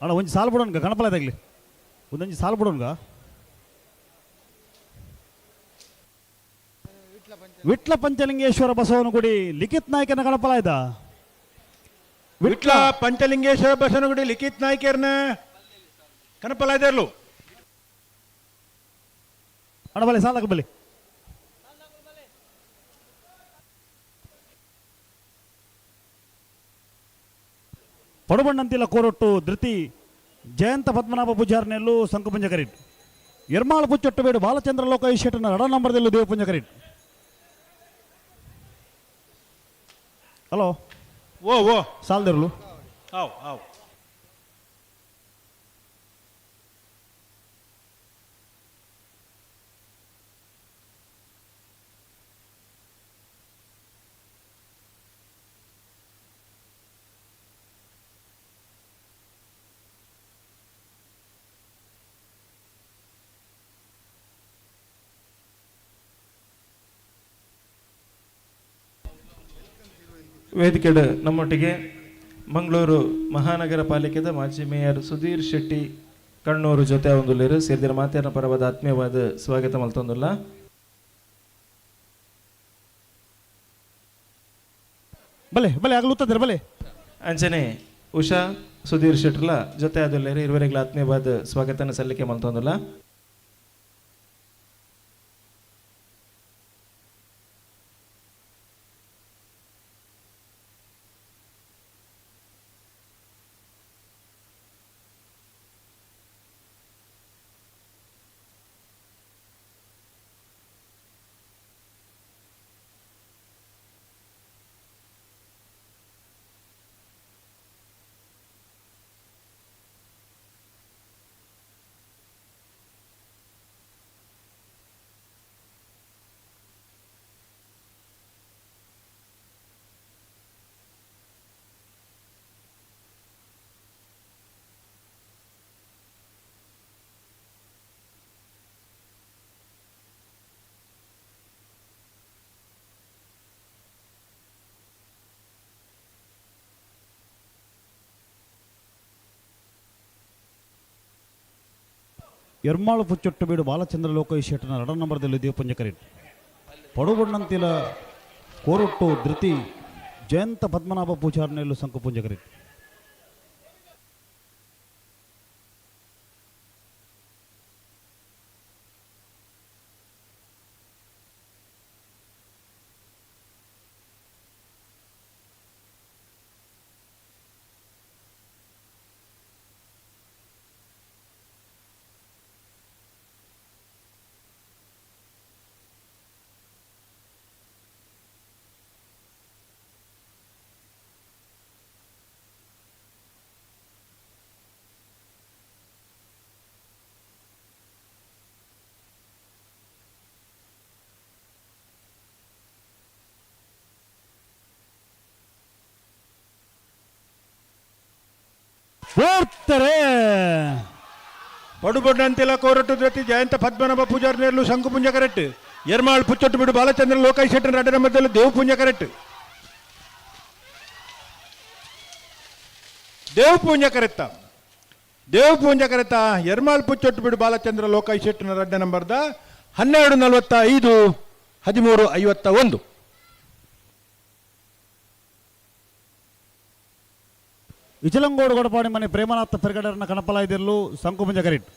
ಅಣ್ಣ ಒಂಜಿ ಸಾಲು ಬಿಡೋನ್ಗ ಗಣಪಲಾಯ್ದಾಗ್ಲಿ ಒಂದೊಂಜಿ ಸಾಲು ಬಿಡೋನ್ಗ. ವಿಟ್ಲ ಪಂಚಲಿಂಗೇಶ್ವರ ಬಸವನಗುಡಿ ಲಿಖಿತ್ ನಾಯಕನ ಗಣಪಲಾಯ್ದ. ವಿಟ್ಲ ಪಂಚಲಿಂಗೇಶ್ವರ ಬಸವನಗುಡಿ ಲಿಖಿತ್ ನಾಯ್ಕರ್ನ ಕನಪಲಾಯ್ದರ್ಲು. ಅಣ್ಣ ಬಲೆ ಸಾಲಕ್ಕೆ ಬಲೆ. ಪಡುಬಣ್ಣಂತಿಲ್ಲ ಕೋರೊಟ್ಟು ಧೃತಿ ಜಯಂತ ಪದ್ಮನಾಭ ಪೂಜಾರ್ನೆಲ್ಲು ಸಂಕುಪುಂಜ ಕರೀಟ್. ಎರ್ಮಾಳು ಪುಚ್ಚೊಟ್ಟು ಬೇಡು ಬಾಲಚಂದ್ರ ಲೋಕ ಶೆಟ್ಟನ ರಡ ನಂಬರ್ದಲ್ಲೂ ದೇವಪುಂಜ ಕರೀಟ್. ಹಲೋ. ಓ ಓ ಸಾಲ್ದಿರ್ಲು. ಆವ್ ಆವ್. ವೇದಿಕೆಡ್ ನಮ್ಮೊಟ್ಟಿಗೆ ಮಂಗಳೂರು ಮಹಾನಗರ ಪಾಲಿಕೆದ ಮಾಜಿ ಮೇಯರ್ ಸುಧೀರ್ ಶೆಟ್ಟಿ ಕಣ್ಣೂರು ಜೊತೆ ಒಂದುಲ್ಲೇರು ಸೇರಿದ ಮಾತೆಯನ್ನ ಪರವಾದ ಆತ್ಮೀಯವಾದ ಸ್ವಾಗತ ಮಲ್ತೊಂದುಲ್ಲ. ಬಲೆ ಬಲೆ ಆಗಲುತ್ತದೆ ಬಲೆ. ಅಂಚನೆ ಉಷಾ ಸುಧೀರ್ ಶೆಟ್ಟರ್ಲ ಜೊತೆ ಆದುಲ್ಲೇರು ಇರುವರೆಗಳ ಆತ್ಮೀಯವಾದ ಸ್ವಾಗತನ ಸಲ್ಲಿಕೆ ಮಲ್ತೊಂದುಲ್ಲ. ಎರ್ಮಾಳು ಪುಚ್ಚೊಟ್ಟು ಬೀಡು ಬಾಲಚಂದ್ರ ಲೋಕೈಶೇಟನ ರಡ ನಂಬರ್ದಲ್ಲಿ ದೇವಪುಂಜ ಕರೆಟ್. ಪಡುಬೊಣ್ಣಂತಿಲ ಕೋರೊಟ್ಟು ಧೃತಿ ಜಯಂತ ಪದ್ಮನಾಭ ಪೂಜಾರ್ನೆಲ್ಲು ಸಂಕುಪುಂಜ ಕರೆಟ್. ಹೋಗ್ತಾರೆ. ಪಡುಬೊಡ್ಡಂತಿಲ ಕೋರಟು ದ್ರತಿ ಜಯಂತ ಪದ್ಮನಾಭ ಪೂಜಾರಿ ನೇರ್ಲು ಶಂಕುಪುಂಜ ಕರೆಕ್ಟ್. ಎರ್ಮಾಳ್ ಪುಚ್ಚೊಟ್ಟು ಬಿಡು ಬಾಲಚಂದ್ರ ಲೋಕೈ ಶೆಟ್ಟರ್ ರಡ್ಡನ ಮಧ್ಯದಲ್ಲಿ ದೇವಪುಂಜ ಕರೆಕ್ಟ್. ದೇವಪುಂಜ ಕರೆತ್ತ ದೇವಪುಂಜ ಕರೆತ ಎರ್ಮಾಳ್ ಪುಚ್ಚೊಟ್ಟು ಬಿಡು ಬಾಲಚಂದ್ರ ಲೋಕೈ ಶೆಟ್ಟನ ರಡ್ಡ ನಂಬರ್ದ 12:45 13:51. ಇಚಲಂಗೋಡು ಗೊಡಪಾಡಿ ಮನೆ ಪ್ರೇಮನಾಥ ಪೆರ್ಗಡರನ್ನ ಕಣಪಲಾಯ್ದಿರಲು ಸಂಕುಪುಂಜ ಕರೆಕ್ಟ್.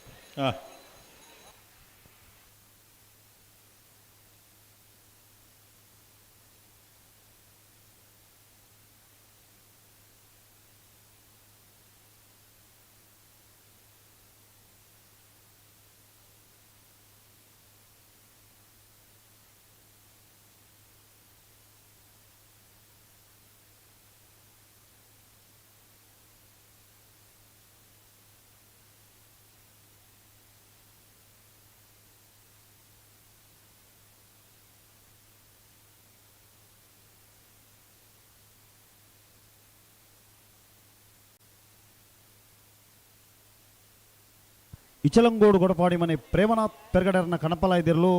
ಇಚಲಂಗೋಡು ಗೊಡಪಾಡಿ ಮನೆ ಪ್ರೇಮನಾಥ್ ಪೆರ್ಗಡರನ್ನ ಕಣಪಲಾಯ್ದಿರಲು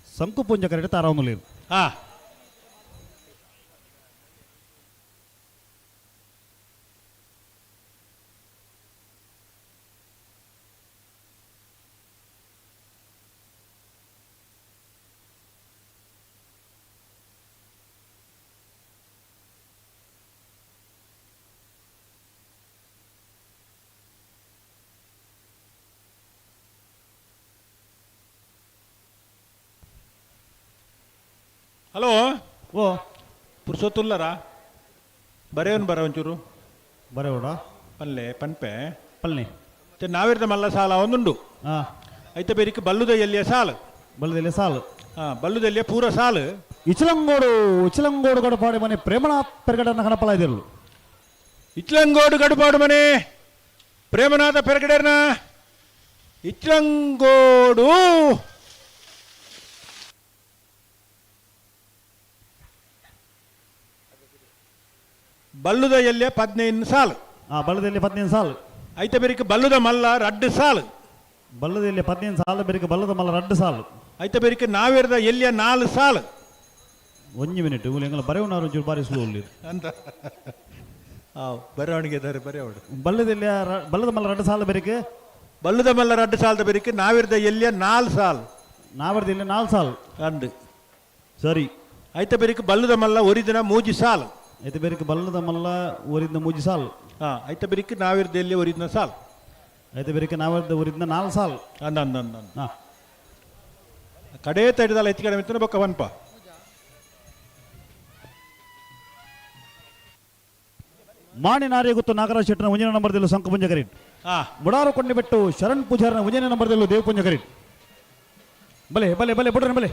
ಸಂಕುಪುಂಜ ಕರೆಕ್ಟ್ ತಾರಾವನುಲೇರು. ಹಲೋ ಓ ಪುರುಷೋತ್ತುಲ್ಲರಾ ಬರೆಯವನು ಬರ ಒಂಚೂರು ಬರೆಯೋಡ ಪಲ್ಲೆ ಪನ್ಪೆ ಪಲ್ನೆ ನಾವಿರ್ದ ಮಲ್ಲ ಸಾಲ ಒಂದುಂಡು ಐತೆ ಬೇರಿಕೆ ಬಲ್ಲುದ ಎಲ್ಲಿಯ ಸಾಲು ಬಲ್ಲದೆಲ್ಲಿಯ ಸಾಲು ಬಲ್ಲುದೆಲ್ಲಿಯ ಪೂರ ಸಾಲು. ಇಚಲಂಗೋಡು ಇಚಲಂಗೋಡು ಗಡಪಾಡಿ ಮನೆ ಪ್ರೇಮನಾಥ್ ಪೆರ್ಗಡನ ಕಣಪಲಾಯ್ದಿರಲು. ಇಚಲಂಗೋಡು ಗಡುಪಾಡು ಮನೆ ಪ್ರೇಮನಾಥ ಪೆರ್ಗಡರ್ನ ಇಚಲಂಗೋಡು ಬಲ್ಲುದ ಎಲ್ಲಿಯ 15 ಸಾಲು. ಬಲ್ಲದಲ್ಲಿ 15 ಸಾಲು. ಐತೆ ಬೇರಿಕೆ ಬಲ್ಲುದ ಮಲ್ಲ ರಡ್ಡು ಸಾಲು. ಬಲ್ಲದಲ್ಲಿ 15 ಸಾಲು ಬೇರಿಕೆ ಬಲ್ಲದ ಮಲ್ಲ ರಡ್ಡು ಸಾಲು. ಐತೆ ಬೇರಿಕೆ ನಾವೇರ್ದ ಎಲ್ಲಿಯ 4 ಸಾಲು. ಒಂಜಿ ಮಿನಿಟ್ ಎಂಗಳ ಬರೆಯವನಾರು ಒಂಚೂರು ಬಾರಿ ಸ್ಲೋ ಅಲ್ಲಿ ಅಂತ ಬರವಣಿಗೆ ಇದ್ದಾರೆ ಬರೆಯವಡು. ಬಲ್ಲದಲ್ಲಿ ಬಲ್ಲದ ಮಲ್ಲ ರಡ್ಡು ಸಾಲು ಬೇರಿಕೆ ಬಲ್ಲದ ಮಲ್ಲ ರಡ್ಡು ಸಾಲದ ಬೇರಿಕೆ ನಾವಿರ್ದ ಎಲ್ಲಿಯ 4 ಸಾಲು. ನಾವಿರ್ದ ಎಲ್ಲಿಯ 4 ಸಾಲು ಅಂದು ಸರಿ. ಐತೆ ಬೇರಿಕೆ ಬಲ್ಲದ ಮಲ್ಲ ಒರಿದಿನ 3 ಸಾಲು. ಐತೆ ಬೇರಿಕೆ ಬಲ್ಲದ ಮಲ್ಲ ಒರಿದಿನ 3 ಸಾಲು. ಐತೆ ಬೇರಿಕೆ ನಾವಿರ್ದ ಎಲ್ಲಿ ಒರಿದಿನ ಸಾಲು. ಐತೆ ಬೇರಿಕೆ ನಾವಿರ್ದ ಒರಿದಿನ 4 ಸಾಲು. ಅಂದ ಅಂದ ಅಂದ ಕಡೆ ತಡಿದಲ್ಲ ಹೆಚ್ಚು ಕಡಿಮೆ ಇತ್ತು ಬೊಕ್ಕ ವನ್ಪ. ಮಾಣಿ ನಾರಿಯ ಗೊತ್ತು ನಾಗರಾಜ್ ಶೆಟ್ಟನ ಒಂಜಿನ ನಂಬರ್ದಲ್ಲೂ ಸಂಕಪುಂಜ ಕರೀಟ್. ಮುಡಾರು ಕೊಂಡಿಬೆಟ್ಟು ಶರಣ್ ಪೂಜಾರನ ಒಂಜಿನ ನಂಬರ್ದಲ್ಲೂ ದೇವಪುಂಜ ಕರೀಟ್. ಬಲೆ ಬಲೆ ಬಲೆ ಬುಡ್ರನ್ ಬಲೆ.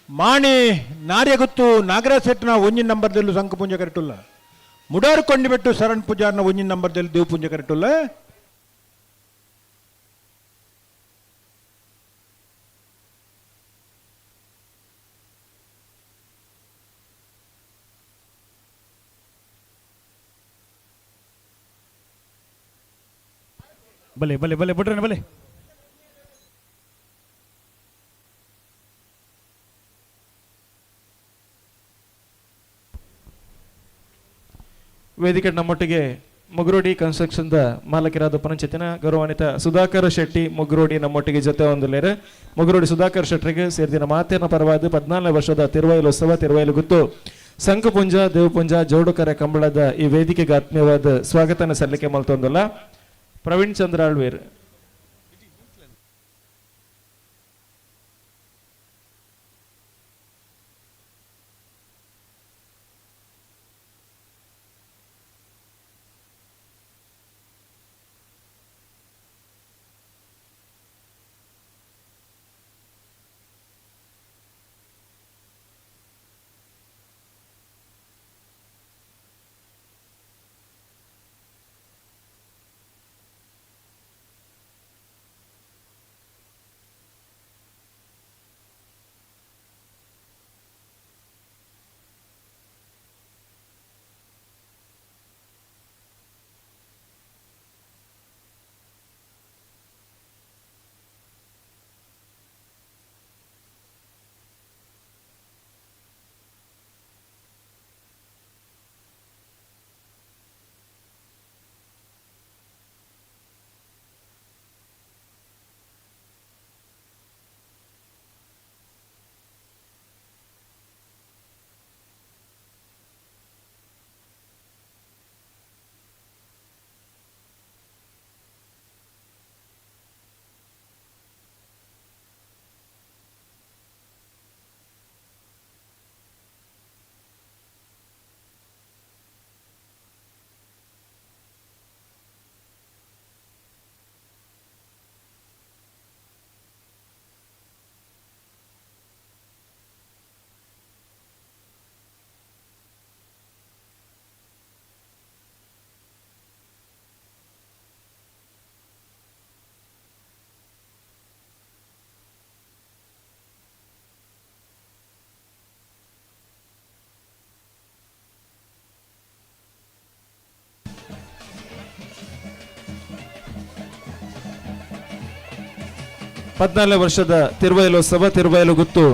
ಮಾಣಿ ನಾರ್ಯಗುತ್ತು ನಾಗರಾಜ್ ಶೆಟ್ಟನ ಒಂಜಿನ ನಂಬರ್ದಲ್ಲೂ ಸಂಕಪುಂಜ ಕರೆಟುಲ್ಲ. ಮುಡಾರು ಕೊಂಡಿಬೆಟ್ಟು ಶರಣ್ ಪೂಜಾರನ ಒಂಜಿನ ನಂಬರ್ದಲ್ಲಿ ದೇವಪುಂಜ ಕರೆಟುಲ್ಲ. ಬಲೆ ಬಲೆ ಬಲೆ ಬಿಡ್ರಣ ಬಲೆ. ವೇದಿಕೆ ನಮ್ಮೊಟ್ಟಿಗೆ ಮುಗ್ರೋಡಿ ಕನ್ಸ್ಟ್ರಕ್ಷನ್ the ಮಾಲಕರಾದ ಪನಂಚೆತ್ತಿನ ಗೌರವಾನ್ವಿತ ಸುಧಾಕರ್ ಶೆಟ್ಟಿ ಮುಗ್ರೋಡಿ ನಮ್ಮೊಟ್ಟಿಗೆ ಜೊತೆ ಹೊಂದಲೇರು. ಮುಗ್ರೋಡಿ ಸುಧಾಕರ್ ಶೆಟ್ಟರಿಗೆ ಸೇರಿದಿನ ಮಾತೇನ ಪರವಾದ 14 ವರ್ಷದ ತಿರುವೈಲು ಉತ್ಸವ ತಿರುವೈಲು ಗುತ್ತು ಸಂಕಪುಂಜ ದೇವಪುಂಜ ಜೋಡುಕರೆ ಕಂಬಳದ ಈ ವೇದಿಕೆಗೆ ಆತ್ಮೀಯವಾದ ಸ್ವಾಗತನ ಸಲ್ಲಿಕೆ ಮಲ್ತೊಂದಲ್ಲ ಪ್ರವೀಣ್ ಚಂದ್ರ ಆಳ್ವೇರ್. 14 ವರ್ಷದ ತಿರುವೈಲೋತ್ಸವ ತಿರುವೈಲು ಗುತ್ತು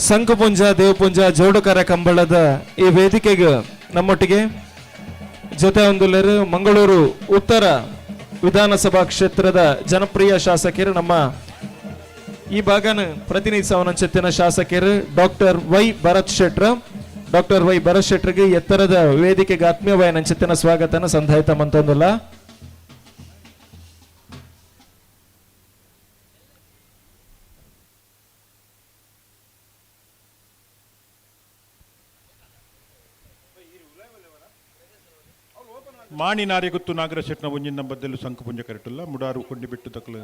ಸಂಕುಪುಂಜ ದೇವಪುಂಜ ಜೋಡುಕರ ಕಂಬಳದ ಈ ವೇದಿಕೆಗೆ ನಮ್ಮೊಟ್ಟಿಗೆ ಜೊತೆ ಹೊಂದುಲರು ಮಂಗಳೂರು ಉತ್ತರ ವಿಧಾನಸಭಾ ಕ್ಷೇತ್ರದ ಜನಪ್ರಿಯ ಶಾಸಕರು ನಮ್ಮ ಈ ಭಾಗನ ಪ್ರತಿನಿಧಿಸುವ ಶಾಸಕರು doctor Y Bharath Shettar. Doctor Y Bharath ಶೆಟ್ಟರ್ಗೆ ಎತ್ತರದ ವೇದಿಕೆಗೆ ಆತ್ಮೀಯವಾದ ನಂಚಿತ್ತಿನ ಸ್ವಾಗತನ ಸಂಧಾಯಿತ ಮಂತೊಂದುಲ್ಲ. ಮಾಣಿ ನಾರಿಗುತ್ತು ನಾಗರ ಶೆಟ್ನ ಒಂಜಿನ ಬದ್ದಲು ಸಂಕಪುಂಜ ಕರೆಟುಲ್ಲ ಮುಡಾರು ಕೊಂಡಿ ಬಿಟ್ಟು ತಕಲು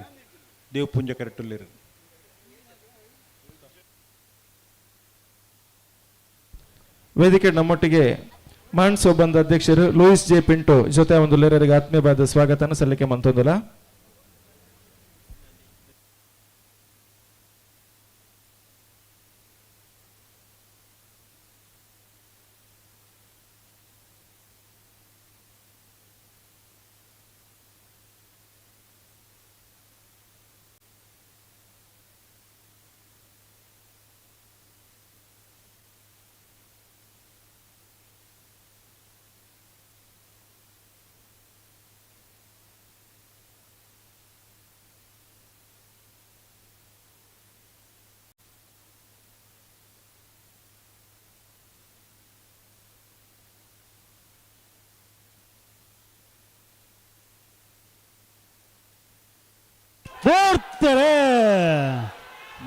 ದೇವಪುಂಜ ಕರೆಟುಲ್ಲಿರು. ವೇದಿಕೆ ನಮ್ಮೊಟ್ಟಿಗೆ ಮಾಣ್ ಸೋಬಂದ ಅಧ್ಯಕ್ಷರು ಲೂಯಿಸ್ ಜೆ ಪಿಂಟೋ ಜೊತೆ ಒಂದು ಲೇರರಿಗೆ ಆತ್ಮೀಯವಾದ ಸ್ವಾಗತನ ಸಲ್ಲಿಕೆ ಮಂತೊಂದುಲ್ಲ.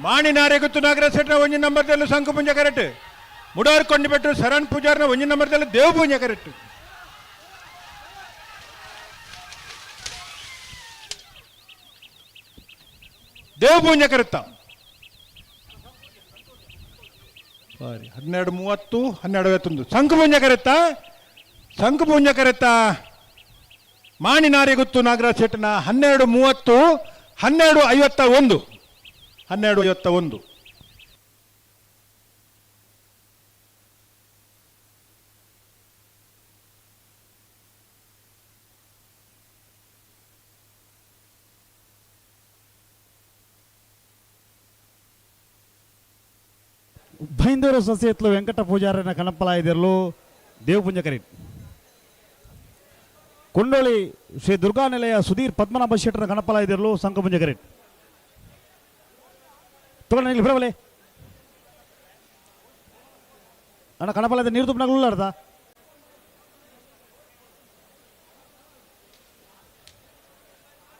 ಮಾಣಿ ನಾರೆಗುತ್ತು ನಾಗರ ಶೆಟ್ಟರ ಒಂಜಿ ನಂಬರ್ದಲ್ಲಿ ಸಂಕುಪುಂಜ ಕರೆಕ್ಟ್ ಮುಡಾರ್ ಕೊಂಡಿಬೆಟ್ಟು ಶರಣ್ ಪೂಜಾರ್ನ ಒಂಜಿ ನಂಬರ್ದಲ್ಲಿ ದೇವಪೂಂಜ ಕರೆಕ್ಟ್. ದೇವಪೂಂಜ ಕರೆಕ್ತ ಸಾರಿ 12:30 12:51 ಸಂಕುಪುಂಜ ಕರೆಕ್ತ ಸಂಕುಪುಂಜ ಕರೆಕ್ತ ಮಾಣಿ ನಾರೆಗುತ್ತು ನಾಗರಾಜ್ ಶೆಟ್ಟನ 12:30 12:51 12:51. ಬೈಂದೂರು ಸಸಿಯತ್ಲು ವೆಂಕಟ ಪೂಜಾರನ ಕಣಪ್ಪಲಾಯಿದಿರಲು ದೇವಪುಂಜ ಕರಿ. Kundoli Shri Durga ನಿಲಯ ಸುಧೀರ್ ಪದ್ಮನಾಭ ಶೆಟ್ಟರ ಗಣಪಲ ಇದಿರಲು ಸಂಕಪುಂಜ ಕರೆಟ್ ತಗೊಂಡು ಇಲ್ಲಿ ಬರಬಲೆ ಅಣ್ಣ ಕಣಪಲ ನೀರು ತುಪ್ಪನಾಗಲೂ ಅರ್ಧ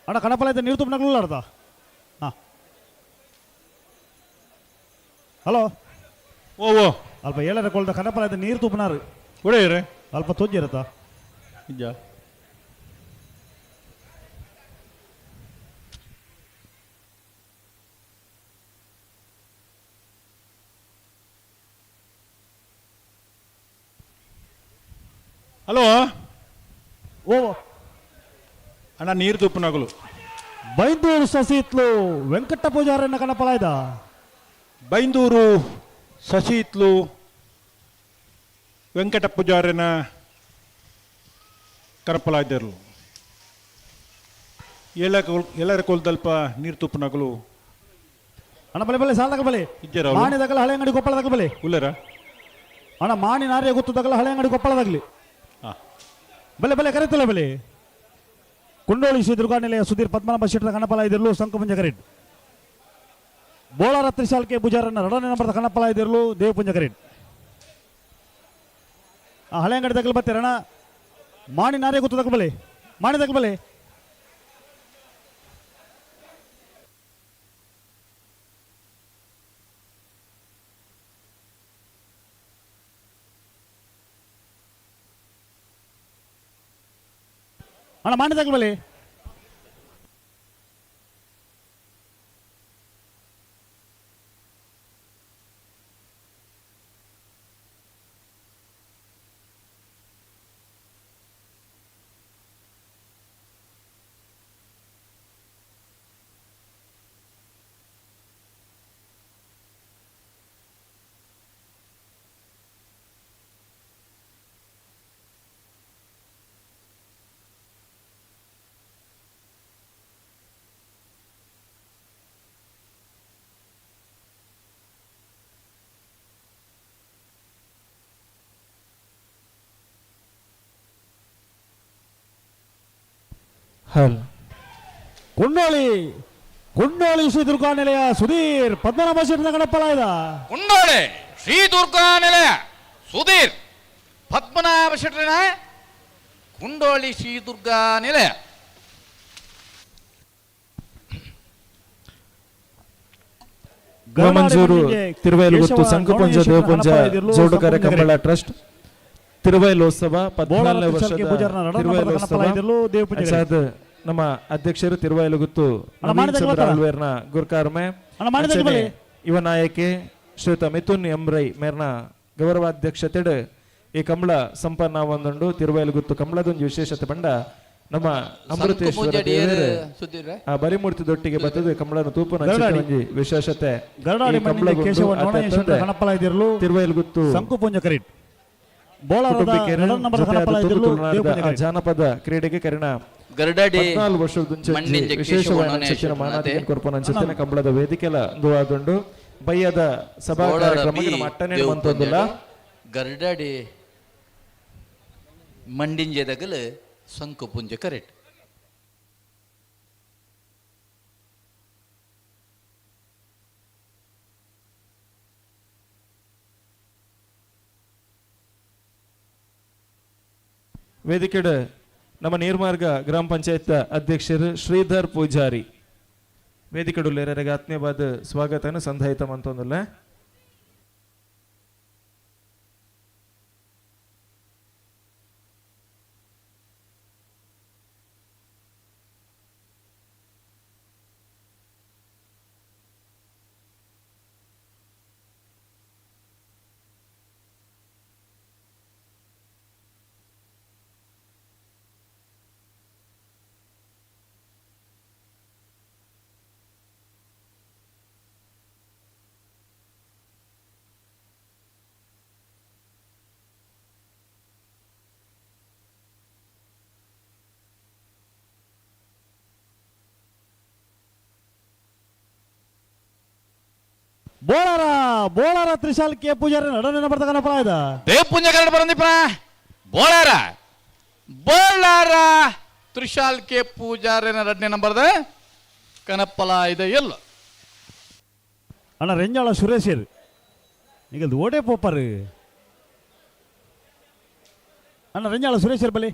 ಅಣ್ಣ ಕಣಪಲ ನೀರು ತುಪ್ಪನಾಗಲೂ ಅರ್ಧ ಹಾಂ ಹಲೋ ಓ ಓ ಅಲ್ಪ ಏಳರ ಕೊಳ್ದ ಕಣಪಲ ನೀರು ತುಪ್ಪನಾರು ಒಡೆಯರೆ ಅಲ್ಪ ತೊಜ್ಜಿರತ್ತಾ ನಿಜ ಹಲೋ ಓ ಅಣ್ಣ ನೀರು ತುಪ್ಪನಗಲು ಬೈಂದೂರು ಸಸಿತ್ಲು ವೆಂಕಟ ಪೂಜಾರನ್ನ ಕಣಪಲಾಯ್ದ ಬೈಂದೂರು ಸಸಿತ್ಲು ವೆಂಕಟ ಪೂಜಾರನ ಕರಪಲಾಯ್ದರು ಎಲ್ಲರ ಕೊಲ್ದಲ್ಪ ನೀರು ತುಪ್ಪನಗಲು ಅಣ್ಣ ಬಲೆ ಬಲೆ ಸಾಲ ಬಲೆ ಇಜ್ಜರ ಮಾಣಿ ದಗಲ ಹಳೆ ಅಂಗಡಿ ಕೊಪ್ಪಳದಾಗ ಬಲೆ ಉಲ್ಲರ ಅಣ್ಣ ಮಾಣಿ ನಾರಿಯ ಗೊತ್ತು ದಗಲ ಹಳೆ ಅಂಗಡಿ ಕೊಪ್ಪಳದಾಗಲಿ ಬಲೆ ಬಲೆ ಕರೆತಲ್ಲ ಬಲೆ ಕುಂಡೋಳಿ ಶ್ರೀ ದುರ್ಗಾ ನಿಲಯ ಸುಧೀರ್ ಪದ್ಮನಾಭ ಶೆಟ್ಟರ ಕಣಪಲ ಇದಿರಲು ಸಂಕಪುಂಜ ಕರೆಟ್ ಬೋಳಾರ ತ್ರಿಶಾಲ್ಕೆ ಪೂಜಾರನ್ನ ಎರಡನೇ ನಂಬರ್ದ ಕಣಪಲ ಇದಿರಲು ದೇವಪುಂಜ ಕರೆಟ್ ಆ ಹಳೆ ಅಂಗಡಿ ತಗಲು ಬರ್ತೀರಣ್ಣ ಮಾಣಿ ನಾರೇ ಗೊತ್ತು ತಗಬಲೆ ಮಾಣಿ ತಗಬಲೆ ಅಣ್ಣ ಮಾಣಿ ತಗಬಲೆ ಹಲ್ ಕುಂಡೋಳಿ ಕುಂಡೋಳಿ ಶ್ರೀ ದುರ್ಗಾ ನಿಲಯ ಸುಧೀರ್ ಪದ್ಮನಾಭ ಶೆಟ್ಟರ ಗಣಪಲಾಯ್ದ ಕುಂಡೋಳಿ ಶ್ರೀ ದುರ್ಗಾ ನಿಲಯ ಸುಧೀರ್ ಪದ್ಮನಾಭ ಶೆಟ್ಟರನ ಕುಂಡೋಳಿ ಶ್ರೀ ದುರ್ಗಾ ನಿಲಯ. ವಾಮಂಜೂರು ತಿರುವೈಲುಗುತ್ತು ಸಂಕಪುಂಜ ದೇವಪುಂಜ ಜೋಡುಕರೆ ಕಂಬಳ ಟ್ರಸ್ಟ್ ತಿರುವೈಲೋತ್ಸವ 14ನೇ ವರ್ಷದ ತಿರುವೈಲೋತ್ಸವ ಅಚಾದ ನಮ್ಮ ಅಧ್ಯಕ್ಷರು ತಿರುವೈಲುಗುತ್ತು ನವೀನ್ ಚಂದ್ರ ಆಳ್ವೇರ್ನ ಗುರ್ಕಾರ್ಮೆ, ಯುವ ನಾಯಕಿ ಶ್ರೀಯುತ ಮಿಥುನ್ ಎಂ ರೈ ಮೇರ್ನ ಗೌರವಾಧ್ಯಕ್ಷತೆಡ್ ಈ ಕಂಬಳ ಸಂಪನ್ನ ಒಂದುಂಡು. ತಿರುವೈಲುಗುತ್ತು ಕಂಬಳದೊಂದು ವಿಶೇಷತೆ ಬಂಡ ನಮ್ಮ ಅಮೃತೇಶ್ವರ ದೇವರು ಆ ಬಲಿಮೂರ್ತಿದೊಟ್ಟಿಗೆ ಬರ್ತದೆ ಕಂಬಳನ ತೂಪನ ಒಂಜಿ ವಿಶೇಷತೆ. ತಿರುವೈಲುಗುತ್ತು ಜಾನಪದ ಕ್ರೀಡೆಗೆ ಕರಿಣ ಗರಡಾಡಿ 14 ವರ್ಷದ ವಿಶೇಷವಾದ ಮಾನಾದಿಗೆ ಕೊರ್ಪನಂಚಿನ ಕಂಬಳದ ವೇದಿಕೆಲ ದುವಾದುಂಡು. ಬಯ್ಯದ ಸಭಾ ಕಾರ್ಯಕ್ರಮಕ್ಕೆ ನಮ್ಮ ಅಟ್ಟನೆ ಮಂತೊಂದುಲ್ಲ. ಗರಡಾಡಿ ಮಂಡಿಂಜೆದಗಲು ಸಂಕುಪುಂಜ ಕರೆಕ್ಟ್. ವೇದಿಕೆಡ್ ನಮ್ಮ ನೀರ್ಮಾರ್ಗ ಗ್ರಾಮ ಪಂಚಾಯತ್ ಅಧ್ಯಕ್ಷರು ಶ್ರೀಧರ್ ಪೂಜಾರಿ ವೇದಿಕೆಡುಲ್ಲೇರಿಗೆ ಆತ್ಮೀಯವಾದ ಸ್ವಾಗತನ ಸಂಧಾಯಿತ ಅಂತಂದಲ್ಲ. ಬೋಳಾರ ಬೋಳಾರ ತ್ರಿಶಾಲ್ ಕೆ ಪೂಜಾರಿ ನಡನೆ ನಂಬರ್ ತಗೊಂಡ ದೇವಪುಂಜ ಕನ್ನಡ ಬರಂದಿಪ್ಪ ಬೋಳಾರ ಬೋಳಾರ ತ್ರಿಶಾಲ್ ಕೆ ಪೂಜಾರಿನ ಎರಡನೇ ನಂಬರ್ದ ಕನಪ್ಪಲ ಇದೆ ಎಲ್ಲ. ಅಣ್ಣ ರೆಂಜಾಳ ಸುರೇಶರ್ ಈಗ ಓಡೇ ಪೋಪಾರು. ಅಣ್ಣ ರೆಂಜಾಳ ಸುರೇಶರ್ ಬಲಿ.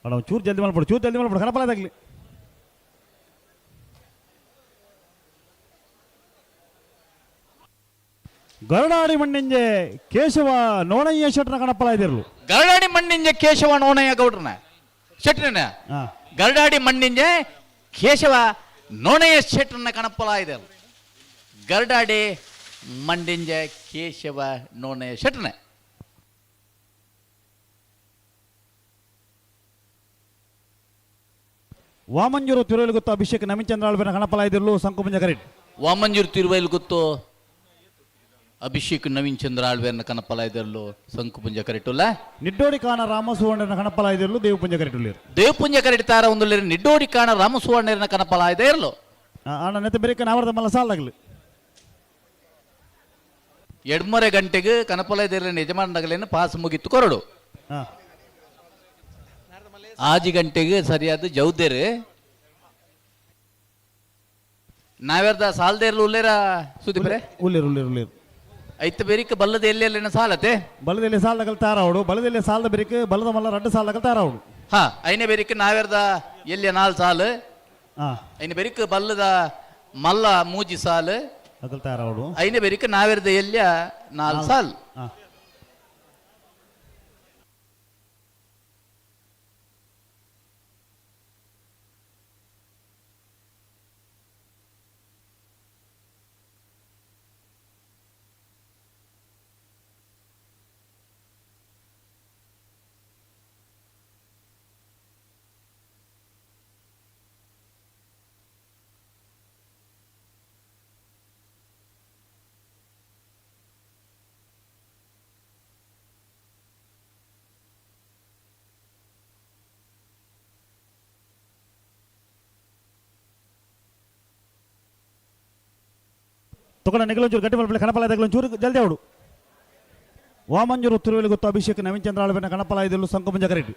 ಅಣ್ಣ ಚೂರು ಜಲ್ದಿ ಮಾಡ್ಬಿಡು, ಚೂರು ಜಲ್ದಿ ಮಾಡ್ಬಿಡು, ಕನಪಲಾದಾಗಲಿ. ಗರುಡಾಡಿ ಮಣ್ಣಿಂಜೆ ಕೇಶವ ನೋಣಯ್ಯ ಶೆಟ್ರನ ಕಣಪ್ಪಲ ಇದಿರಲು. ಗರುಡಾಡಿ ಮಣ್ಣಿಂಜೆ ಕೇಶವ ನೋಣಯ್ಯ ಗೌಡ್ರನ ಶೆಟ್ರನ. ಗರುಡಾಡಿ ಮಣ್ಣಿಂಜೆ ಕೇಶವ ನೋಣಯ್ಯ ಶೆಟ್ರನ ಕಣಪ್ಪಲ ಇದೆ. ಗರುಡಾಡಿ ಮಂಡಿಂಜೆ ಕೇಶವ ನೋಣಯ್ಯ ಶೆಟ್ರನ. ವಾಮಂಜೂರು ತಿರುವೈಲು ಗೊತ್ತು ಅಭಿಷೇಕ್ ನವೀನ್ ಚಂದ್ರ ಆಳ್ವೆನ ಕಣಪಲ ಇದಿರಲು ಸಂಕುಪಂಜ ಕರೆಟ್. ವಾಮಂಜೂರು ತಿರುವೈಲು ಗೊತ್ತು ಅಭಿಷೇಕ್ ನವೀನ್ ಚಂದ್ರ ಆಳ್ವೆನ ಕಣಪಲ ಇದಿರಲು ಸಂಕುಪುಂಜ ಕರೆಟುಲ್ಲ. ನಿಡ್ಡೋಡಿ ಕಾಣ ರಾಮಸುವರ್ಣನ ಕಣಪಲ ಇದಿರಲು ದೇವಪುಂಜ ಕರೆಟುಲ್ಲ. ದೇವಪುಂಜ ಕರೆಟ್ ತಾರ ಒಂದು ನಿಡ್ಡೋಡಿ ಕಾಣ ರಾಮಸುವರ್ಣನ ಕಣಪಲ ಇದೆ ಇರಲು. ಅಣ್ಣ ನೆತ್ತ ಬೇರೆ ನಾವರದ ಮಲ್ಲ ಸಾಲಾಗಲಿ. ಎಡ್ಮರೆ ಗಂಟೆಗೆ ಕಣಪಲ ಇದಿರಲಿನ ಯಜಮಾನಗಲೇನು ಪಾಸ್ ಮುಗಿತ್ತು ಕೊರಡು. ಆಜಿ ಗಂಟೆಗೆ ಸರಿಯಾದ ಜೌದೇರಿ ನಾವ್ಯಾರ್ದ ಸಾಲದೇರ್ಲು ಉಲ್ಲೇರ ಸುದೀಪ್ರೆ? ಉಲ್ಲೇರು ಉಲ್ಲೇರು ಉಲ್ಲೇರು. ಐತ ಬೇರಿಕ ಬಲ್ಲದ ಎಲ್ಲೆಲ್ಲಿನ ಸಾಲತೆ? ಬಲ್ಲದಲ್ಲಿ ಸಾಲದಗಲ್ ತಾರಾವಡು, ಬಲದಲ್ಲಿ ಸಾಲದ ಬೇರಿಕ ಬಲ್ಲದ ಮಲ್ಲ ರಡ್ಡು ಸಾಲದಗಲ್ ತಾರಾವಡು. ಹಾ ಐನೇ ಬೇರಿಕ ನಾವ್ಯಾರ್ದ ಎಲ್ಲಿಯ ನಾಲ್ ಸಾಲು, ಐನ ಬೇರಿಕ ಬಲ್ಲದ ಮಲ್ಲ ಮೂಜಿ ಸಾಲು ಅಗಲ್ ತಾರಾವಡು, ಐನೇ ಬೇರಿಕ ನಾವ್ಯಾರ್ದ ಎಲ್ಲಿಯ ನಾಲ್ ಸಾಲ್. ತಗೊಂಡ ನಿಗಲೊಂಚೂರು ಗಟ್ಟಿ ಮಲ್ಪಲೆ ಕಣಪಲ ಚೂರು ಜಲ್ದಿ ಅವಡು. ವಾಮಂಜೂರು ತಿರುವಲಿ ಗೊತ್ತು ಅಭಿಷೇಕ್ ನವೀನ್ ಚಂದ್ರ ಆಳ್ವೆನ ಕಣಪಲ ಇದಿರಲು ಸಂಕುಪಂಜ ಕರೆಟ್.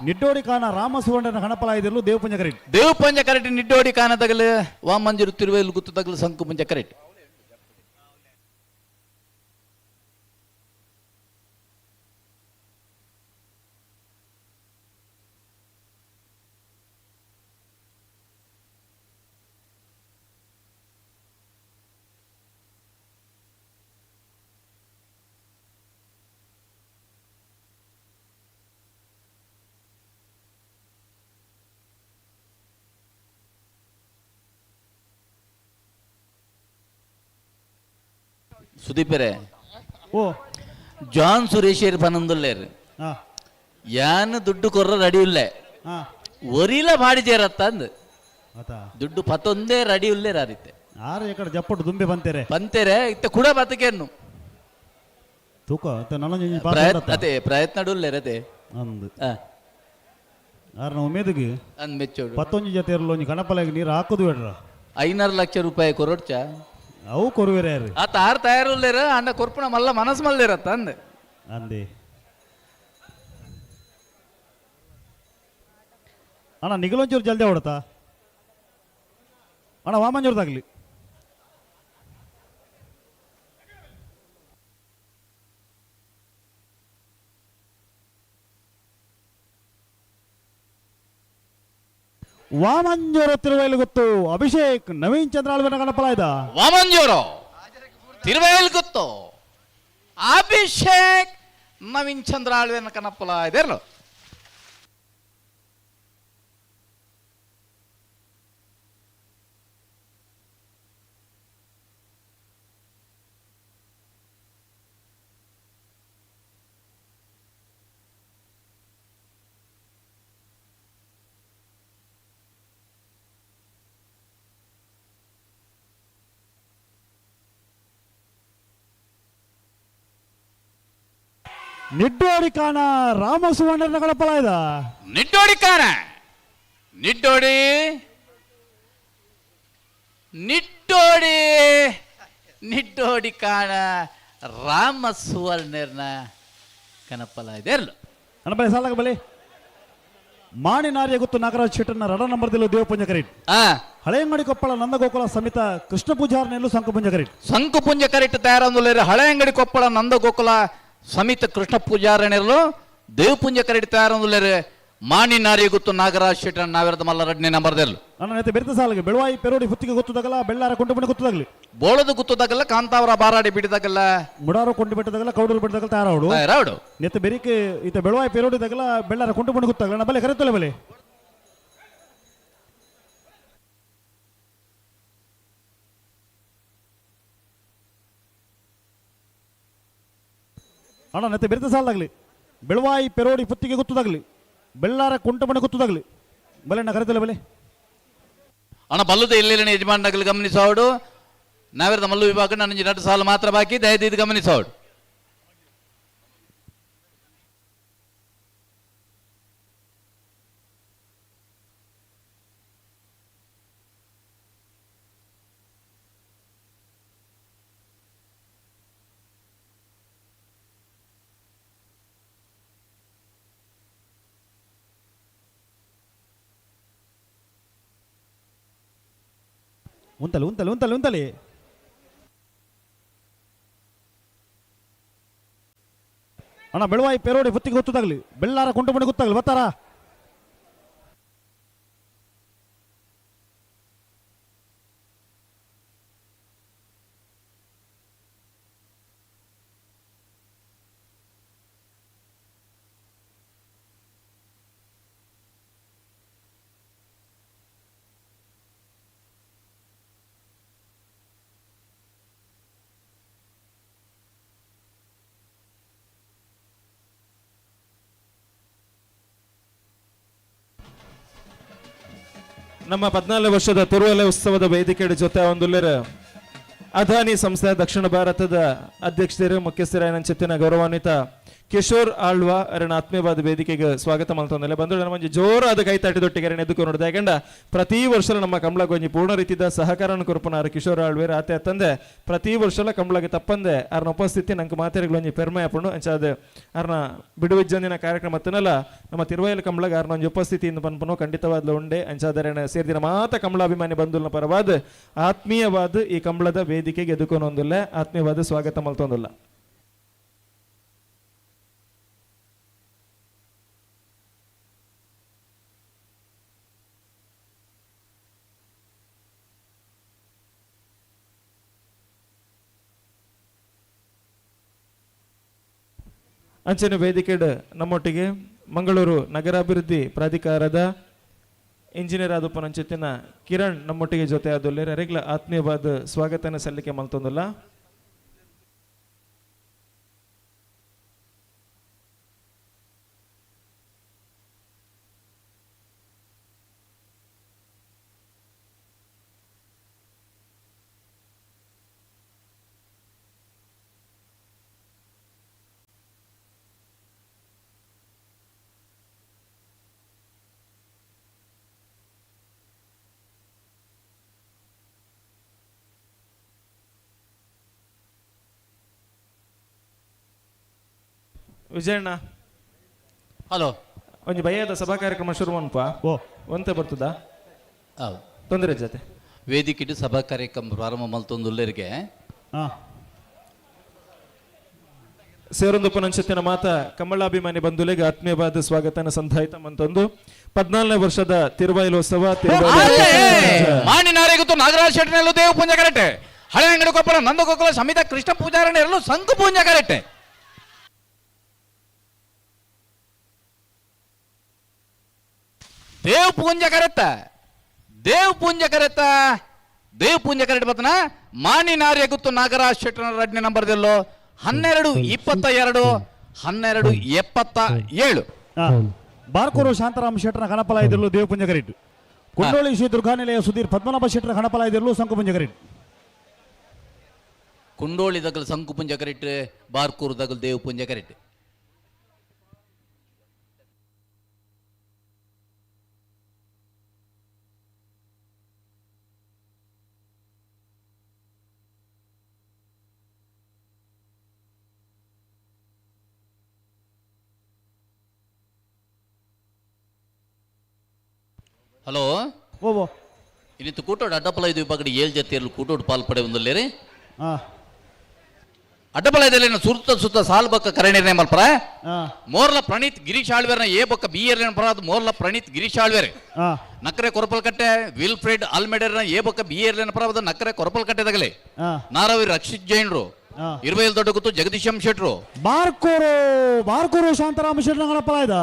ನಿಡ್ಡೋಡಿ ಕಾನ ರಾಮಸುವರ್ಣನ ಕಣಪಲ ಇದಿರಲು ದೇವಪುಂಜ ಕರೆಟ್. ದೇವಪುಂಜ ಕರೆಟ್ ನಿಡ್ಡೋಡಿ ಕಾನ ತಗಲು ವಾಮಂಜೂರು ತಿರುವಲಿ ಗೊತ್ತು ತಗಲು ಸಂಕುಪುಂಜ ಕರೆಟ್. ಸುದೀಪರೇ, ಓ ಜಾನ್ ಸುರೇಶ್ ಪನಂದುಲ್ಲೇರು ಯಾನ್ ದುಡ್ಡು ಕೊರ್ರ ರೆಡಿ ಉಲ್ಲೆ, ಒರಿಲ ಮಾಡಿಜೇರತ್ತ ಅಂದ್ ದುಡ್ಡು ಪತ್ತೊಂದೇ ರೆಡಿ ಉಲ್ಲೇರ ಆರಿತ್ತೆ. ಆರು ಎಕಡೆ ಜಪ್ಪಟ್ಟು ದುಂಬೆ ಬಂತೇರೆ ಬಂತೇರೆ ಇತ್ತ ಕೂಡ ಬತಕೇನು ತೂಕ ಅದೇ ಪ್ರಯತ್ನ ಉಲ್ಲೇರ ಅದೇ ಅಂದ್ ಆರ್ನ ಉಮೇದಿಗೆ ಅಂದ್ ಮೆಚ್ಚೋಡು ಪತ್ತೊಂಜಿ ಜೊತೆ ಇರಲು ಒಂಜಿ ಕಣಪಲಾಗಿ ನೀರು ಹಾಕೋದು ಬೇಡ್ರ. 500 ಲಕ್ಷ ರೂಪಾಯಿ ಕೊರೊಡ್ಚ ಅವು ಕೊರುವೆರ ಯಾರು ಆತ ಆರು ತಯಾರುಲ್ಲೇರ ಅಣ್ಣ ಕೊರ್ಪುಣ ಮಲ್ಲ ಮನಸ್ಸು ಮಲ್ಲೇರತ್ತ ಅಂದೆ ಅಂದೆ. ಅಣ್ಣ ನಿಗಲೊಂಚೂರು ಜಲ್ದಿ ಹೊಡತಾ ಅಣ್ಣ ವಾಮಂಜೂರ್ದಾಗ್ಲಿ. ವಾಮಂಜೂರು ತಿರುವೈಲು ಗೊತ್ತು ಅಭಿಷೇಕ್ ನವೀನ್ ಚಂದ್ರ ಆಳ್ವೆನ ಗಣಪಲ ಇದ್ದ. ವಾಮಂಜೂರು ತಿರುವೈಲು ಗೊತ್ತು ಅಭಿಷೇಕ್ ನವೀನ್ ಚಂದ್ರ ಆಳ್ವೆನ ಕನಪ್ಪಲ ಇದೆರ್ಲು. ನಿಡ್ಡೋಡಿ ಕಾಣ ರಾಮ ಸುವರ್ಣನ ಕಳಪಲ ಇದ. ನಿಡ್ಡೋಡಿ ಕಾಣ ನಿಡ್ಡೋಡಿ ನಿಡ್ಡೋಡಿ ನಿಡ್ಡೋಡಿ ಕಾಣ ರಾಮ ಸುವರ್ಣರ್ನ ಕನಪಲ ಇದೆ ಇರಲು. ನನ್ನ ಬಳಿ ಸಾಲಾಗ ಬಳಿ ಮಾಣಿ ನಾರಿಯ ಗುತ್ತು ನಾಗರಾಜ್ ಶೆಟ್ಟರ್ನ ರಡ ನಂಬರ್ದಿಲ್ಲ ದೇವಪುಂಜ ಕರೀಟ್. ಹಳೆಯಂಗಡಿ ಕೊಪ್ಪಳ ನಂದಗೋಕುಲ ಸಮಿತ ಕೃಷ್ಣ ಪೂಜಾರನೆಲ್ಲೂ ಸಂಕುಪುಂಜ ಕರೀಟ್. ಸಂಕುಪುಂಜ ಕರೀಟ್ ತಯಾರಂದುಲೇರು ಹಳೆಯಂಗಡಿ ಕೊಪ್ಪಳ ನಂದಗೋಕುಲ ಸಮಿತ ಕೃಷ್ಣ ಪೂಜಾರನೆಲ್ಲೂ ದೇವಪುಂಜ ಕರೀಟ್ ತಯಾರಂದುಲೇರು ಮಾಣಿ ನಾರಿಯ ಗುತ್ತು ನಾಗರಾಜ್ ಶೆಟ್ಟರ್ ನಾವಿರದ ಮಲ್ಲರಡ್ನೇ ನಂಬರ್ದೆಲ್ಲ. ನನ್ನ ನೆತೆ ಬೆರೆತ ಸಾಲಿಗೆ ಬೆಳವಾಯಿ ಪೆರೋಡಿ ಹುತ್ತಿಗೆ ಗೊತ್ತದಾಗಲ್ಲ, ಬೆಳ್ಳಾರ ಕೊಂಡುಬಣ್ಣ ಗೊತ್ತದಾಗಲಿ, ಬೋಳದು ಗೊತ್ತದಾಗಲ್ಲ, ಕಾಂತಾವರ ಬಾರಾಡಿ ಬಿಡಿದಾಗಲ್ಲ, ಮುಡಾರು ಕೊಂಡು ಬೆಟ್ಟದಾಗಲ್ಲ, ಕೌಡೂರು ಬಿಟ್ಟದಾಗಲ್ಲ ತಯಾರಾವಡು ತಯಾರಾವಡು. ನೆತ್ತ ಬೆರಿಕೆ ಈತ ಬೆಳವಾಯಿ ಪೆರೋಡಿ ದಾಗಲ್ಲ, ಬೆಳ್ಳಾರ ಕೊಂಡುಬಣ್ಣ ಗೊತ್ತಾಗಲ್ಲ, ನನ್ನ ಬಲೆ ಕರೆತೊಲೆ ಬಲೆ. ಅಣ್ಣ ನೆತ್ತ ಬೆರೆತ ಸಾಲಾಗಲಿ ಬೆಳವಾಯಿ ಪೆರೋಡಿ ಪುತ್ತಿಗೆ ಗೊತ್ತದಾಗಲಿ, ಬೆಳ್ಳಾರ ಕುಂಟಮಣ ಗೊತ್ತದಾಗಲಿ, ಬಲೆ ಅಣ್ಣ ಕರೆತೊಲೆ ಬಲೆ. ಅಣ್ಣ ಬಲ್ಲದ ಎಲ್ಲೆಲ್ಲ ಯಜಮಾನಗಳು ಗಮನಿಸೋಡು. ನಾವಿರದ ಮಲ್ಲು ವಿಭಾಗ ನನ್ನ 2 ಸಾಲು ಮಾತ್ರ ಬಾಕಿ, ದಯದೀದು ಗಮನಿಸೋಡು. ಉಂತಲಿ ಉಂತಲಿ ಉಂತಲಿ ಉಂತಲಿ. ಅಣ್ಣ ಬೆಳವಾಯಿ ಪೆರೋಡಿ ಹೊತ್ತಿಗೆ ಗೊತ್ತದಾಗಲಿ, ಬೆಳ್ಳಾರ ಕುಂಟುಮಣಿ ಗೊತ್ತಾಗಲಿ, ಬರ್ತಾರ. ನಮ್ಮ 14 ವರ್ಷದ ತಿರುವಲೆ ಉತ್ಸವದ ವೇದಿಕೆಯ ಜೊತೆ ಒಂದುಲ್ಲೆರ ಅದಾನಿ ಸಂಸ್ಥೆ ದಕ್ಷಿಣ ಭಾರತದ ಅಧ್ಯಕ್ಷರು ಮುಖ್ಯಸ್ಥರಾಯನಂಚಿತ್ತಿನ ಗೌರವಾನ್ವಿತ ಕಿಶೋರ್ ಆಳ್ವ ಅರಣ ಆತ್ಮೀಯವಾದ ವೇದಿಕೆಗೆ ಸ್ವಾಗತ ಮಲ್ತೊಂದಲೆ ಬಂದು ನಮ್ಮ ಒಂಜಿ ಜೋರಾದ ಕೈತಾಟಿದೊಟ್ಟಿಗೆ ಅರಣ ಎದ್ದುಕೊಂಡು ನೋಡಿದೆ. ಯಾಕಂಡ ಪ್ರತಿ ವರ್ಷ ನಮ್ಮ ಕಂಬಳಗೊಂಜಿ ಪೂರ್ಣ ರೀತಿಯ ಸಹಕಾರವನ್ನು ಕೊರಪುನಾರು ಕಿಶೋರ್ ಆಳ್ವೇರ್ ಆತೆ ತಂದೆ ಪ್ರತಿ ವರ್ಷಲ ಕಂಬಳಗೆ ತಪ್ಪಂದೆ ಅರ್ನ ಉಪಸ್ಥಿತಿ ನಂಗೆ ಮಾತೆರೆಗಳೊಂಜಿ ಪೆರ್ಮೆ ಅಪ್ಪಣು ಅಂಚಾದ ಅರ್ನ ಬಿಡುವಿಜ್ಜಂದಿನ ಕಾರ್ಯಕ್ರಮ ತಿನ್ನಲ್ಲ ನಮ್ಮ ತಿರುವೈಲ್ ಕಂಬಳಗ ಅರ್ನ ಒಂಜಿ ಉಪಸ್ಥಿತಿಯಿಂದ ಪನ್ಪನು ಖಂಡಿತವಾದ್ಲ ಉಂಡೆ ಅಂಚಾದರಣ ಸೇರಿದಿನ ಮಾತ ಕಂಬಳಾಭಿಮಾನಿ ಬಂಧುಲ್ನ ಪರವಾದ ಆತ್ಮೀಯವಾದ ಈ ಕಂಬಳದ ವೇದಿಕೆಗೆ ಎದುಕೊನೊಂದುಲ್ಲ ಆತ್ಮೀಯವಾದ ಸ್ವಾಗತ ಮಲ್ತೊಂದುಲ್ಲ. ಅಂಚನೆ ವೇದಿಕೆಡ್ ನಮ್ಮೊಟ್ಟಿಗೆ ಮಂಗಳೂರು ನಗರಾಭಿವೃದ್ಧಿ ಪ್ರಾಧಿಕಾರದ ಇಂಜಿನಿಯರ್ ಆದ ಪನಂಚಿತ್ತಿನ ಕಿರಣ್ ನಮ್ಮೊಟ್ಟಿಗೆ ಜೊತೆ ಆದೊಲ್ಲೇರ್ ಅರೆಗ್ಲ ಆತ್ಮೀಯವಾದ ಸ್ವಾಗತನ ಸಲ್ಲಿಕೆ ಮಲ್ತೊಂದುಲ್ಲ. ವಿಜಯಣ್ಣ ಹಲೋ, ಒಂಜಿ ಭಯದ ಸಭಾ ಕಾರ್ಯಕ್ರಮ ಶುರು ಮನ್ಪ ಓ ಒಂತೆ ಬರ್ತದಾ? ಹೌದು, ತೊಂದರೆ ಜೊತೆ ವೇದಿಕೆಟು ಸಭಾ ಕಾರ್ಯಕ್ರಮ ಪ್ರಾರಂಭ ಮಲ್ತೊಂದುಲ್ಲೆರಿಗೆ ಸೇರೊಂದು ನಂಚತ್ತಿನ ಮಾತ ಕಮಲಾಭಿಮಾನಿ ಬಂಧುಲಿಗೆ ಆತ್ಮೀಯವಾದ ಸ್ವಾಗತನ ಸಂಧಾಯಿತ ಮಂತೊಂದು 14ನೇ ವರ್ಷದ ತಿರುವಾಯಿಲೋತ್ಸವ ಮಾಣಿನಾರಿಗುತ್ತು ನಾಗರಾಜ್ ಶೆಟ್ಟನಲ್ಲೂ ದೇವ ಪೂಂಜ ಕರೆಕ್ಟೆ, ಹಳೆ ಅಂಗಡಿ ಕೊಪ್ಪಳ ನಂದಗೋಕುಲ ಸಮಿತ ಕೃಷ್ಣ ಪೂಜಾರಣ ಇರಲು ಸಂಕು ಪೂಂಜ ಕರೆಕ್ಟೆ. ದೇವ್ ಪೂಂಜ ಕರೆತ್ತ, ದೇವ್ ಪೂಂಜ ಕರೆತ್ತ, ದೇವ್ ಪೂಂಜ ಕರೆಟ್ ಬತ್ತನ ಮಾಣಿ ನಾರ್ಯ ಗುತ್ತು ನಾಗರಾಜ್ ಶೆಟ್ಟನ ಎರಡನೇ ನಂಬರ್ದಲ್ಲೋ 12:22 12:77. ಬಾರ್ಕೂರು ಶಾಂತಾರಾಮ್ ಶೆಟ್ಟರ ಗಣಪಲಾಯದಲ್ಲೂ ದೇವಪುಂಜ ಕರೆಟ್. ಕೊಂಡೋಳಿ ಶ್ರೀ ದುರ್ಗಾನಿಲಯ ಸುಧೀರ್ ಪದ್ಮನಾಭ ಶೆಟ್ಟರ ಗಣಪಲಾಯದಲ್ಲೂ ಸಂಕುಪುಂಜ ಕರೆಟ್. ಕುಂಡೋಳಿ ದಗಲ್ ಸಂಕುಪುಂಜ ಕರೆಟ್, ಬಾರ್ಕೂರು ದಗಲ್ ದೇವಪುಂಜ ಕರೆಟ್. ಹಲೋ ಓಬೋ ಇನ್ನಿತ್ತು ಕೂಟೋಡು ಅಡ್ಡಪಲ ಇದು ವಿಭಾಗದ ಏಳು ಜೊತೆಯಲ್ಲಿ ಕೂಟೋಡು ಪಾಲ್ಪಡೆ ಒಂದುಲ್ಲೇರಿ. ಅಡ್ಡಪಲ ಇದರಲ್ಲಿ ಸುತ್ತ ಸುತ್ತ ಸಾಲ್ ಬಕ್ಕ ಕರೆ ನಿರ್ಣಯ ಮಲ್ಪರ. ಮೋರ್ಲ ಪ್ರಣೀತ್ ಗಿರೀಶ್ ಆಳ್ವೇರ್ನ ಎ ಬೊಕ್ಕ ಬಿ ಎರ್ ಪರ ಅದು ಮೋರ್ಲ ಪ್ರಣೀತ್ ಗಿರೀಶ್ ಆಳ್ವೇರ್. ನಕ್ಕರೆ ಕೊರಪಲ್ಕಟ್ಟೆ ವಿಲ್ಫ್ರೆಡ್ ಆಲ್ಮೆಡರ್ನ ಎ ಬೊಕ್ಕ ಬಿ ಎರ್ ಪರ ಅದು ನಕ್ಕರೆ ಕೊರಪಲ್ಕಟ್ಟೆ ತಗಲೆ. ನಾರವಿ ರಕ್ಷಿತ್ ಜೈನ್ರು, ಇರುವೈಲ್ ದೊಡ್ಡ ಗೊತ್ತು ಜಗದೀಶಂ ಶೆಟ್ರು. ಬಾರ್ಕೂರು ಬಾರ್ಕೂರು ಶಾಂತಾರಾಮ ಶೆಟ್ಟರ ಗಣಪಲಾಯದ.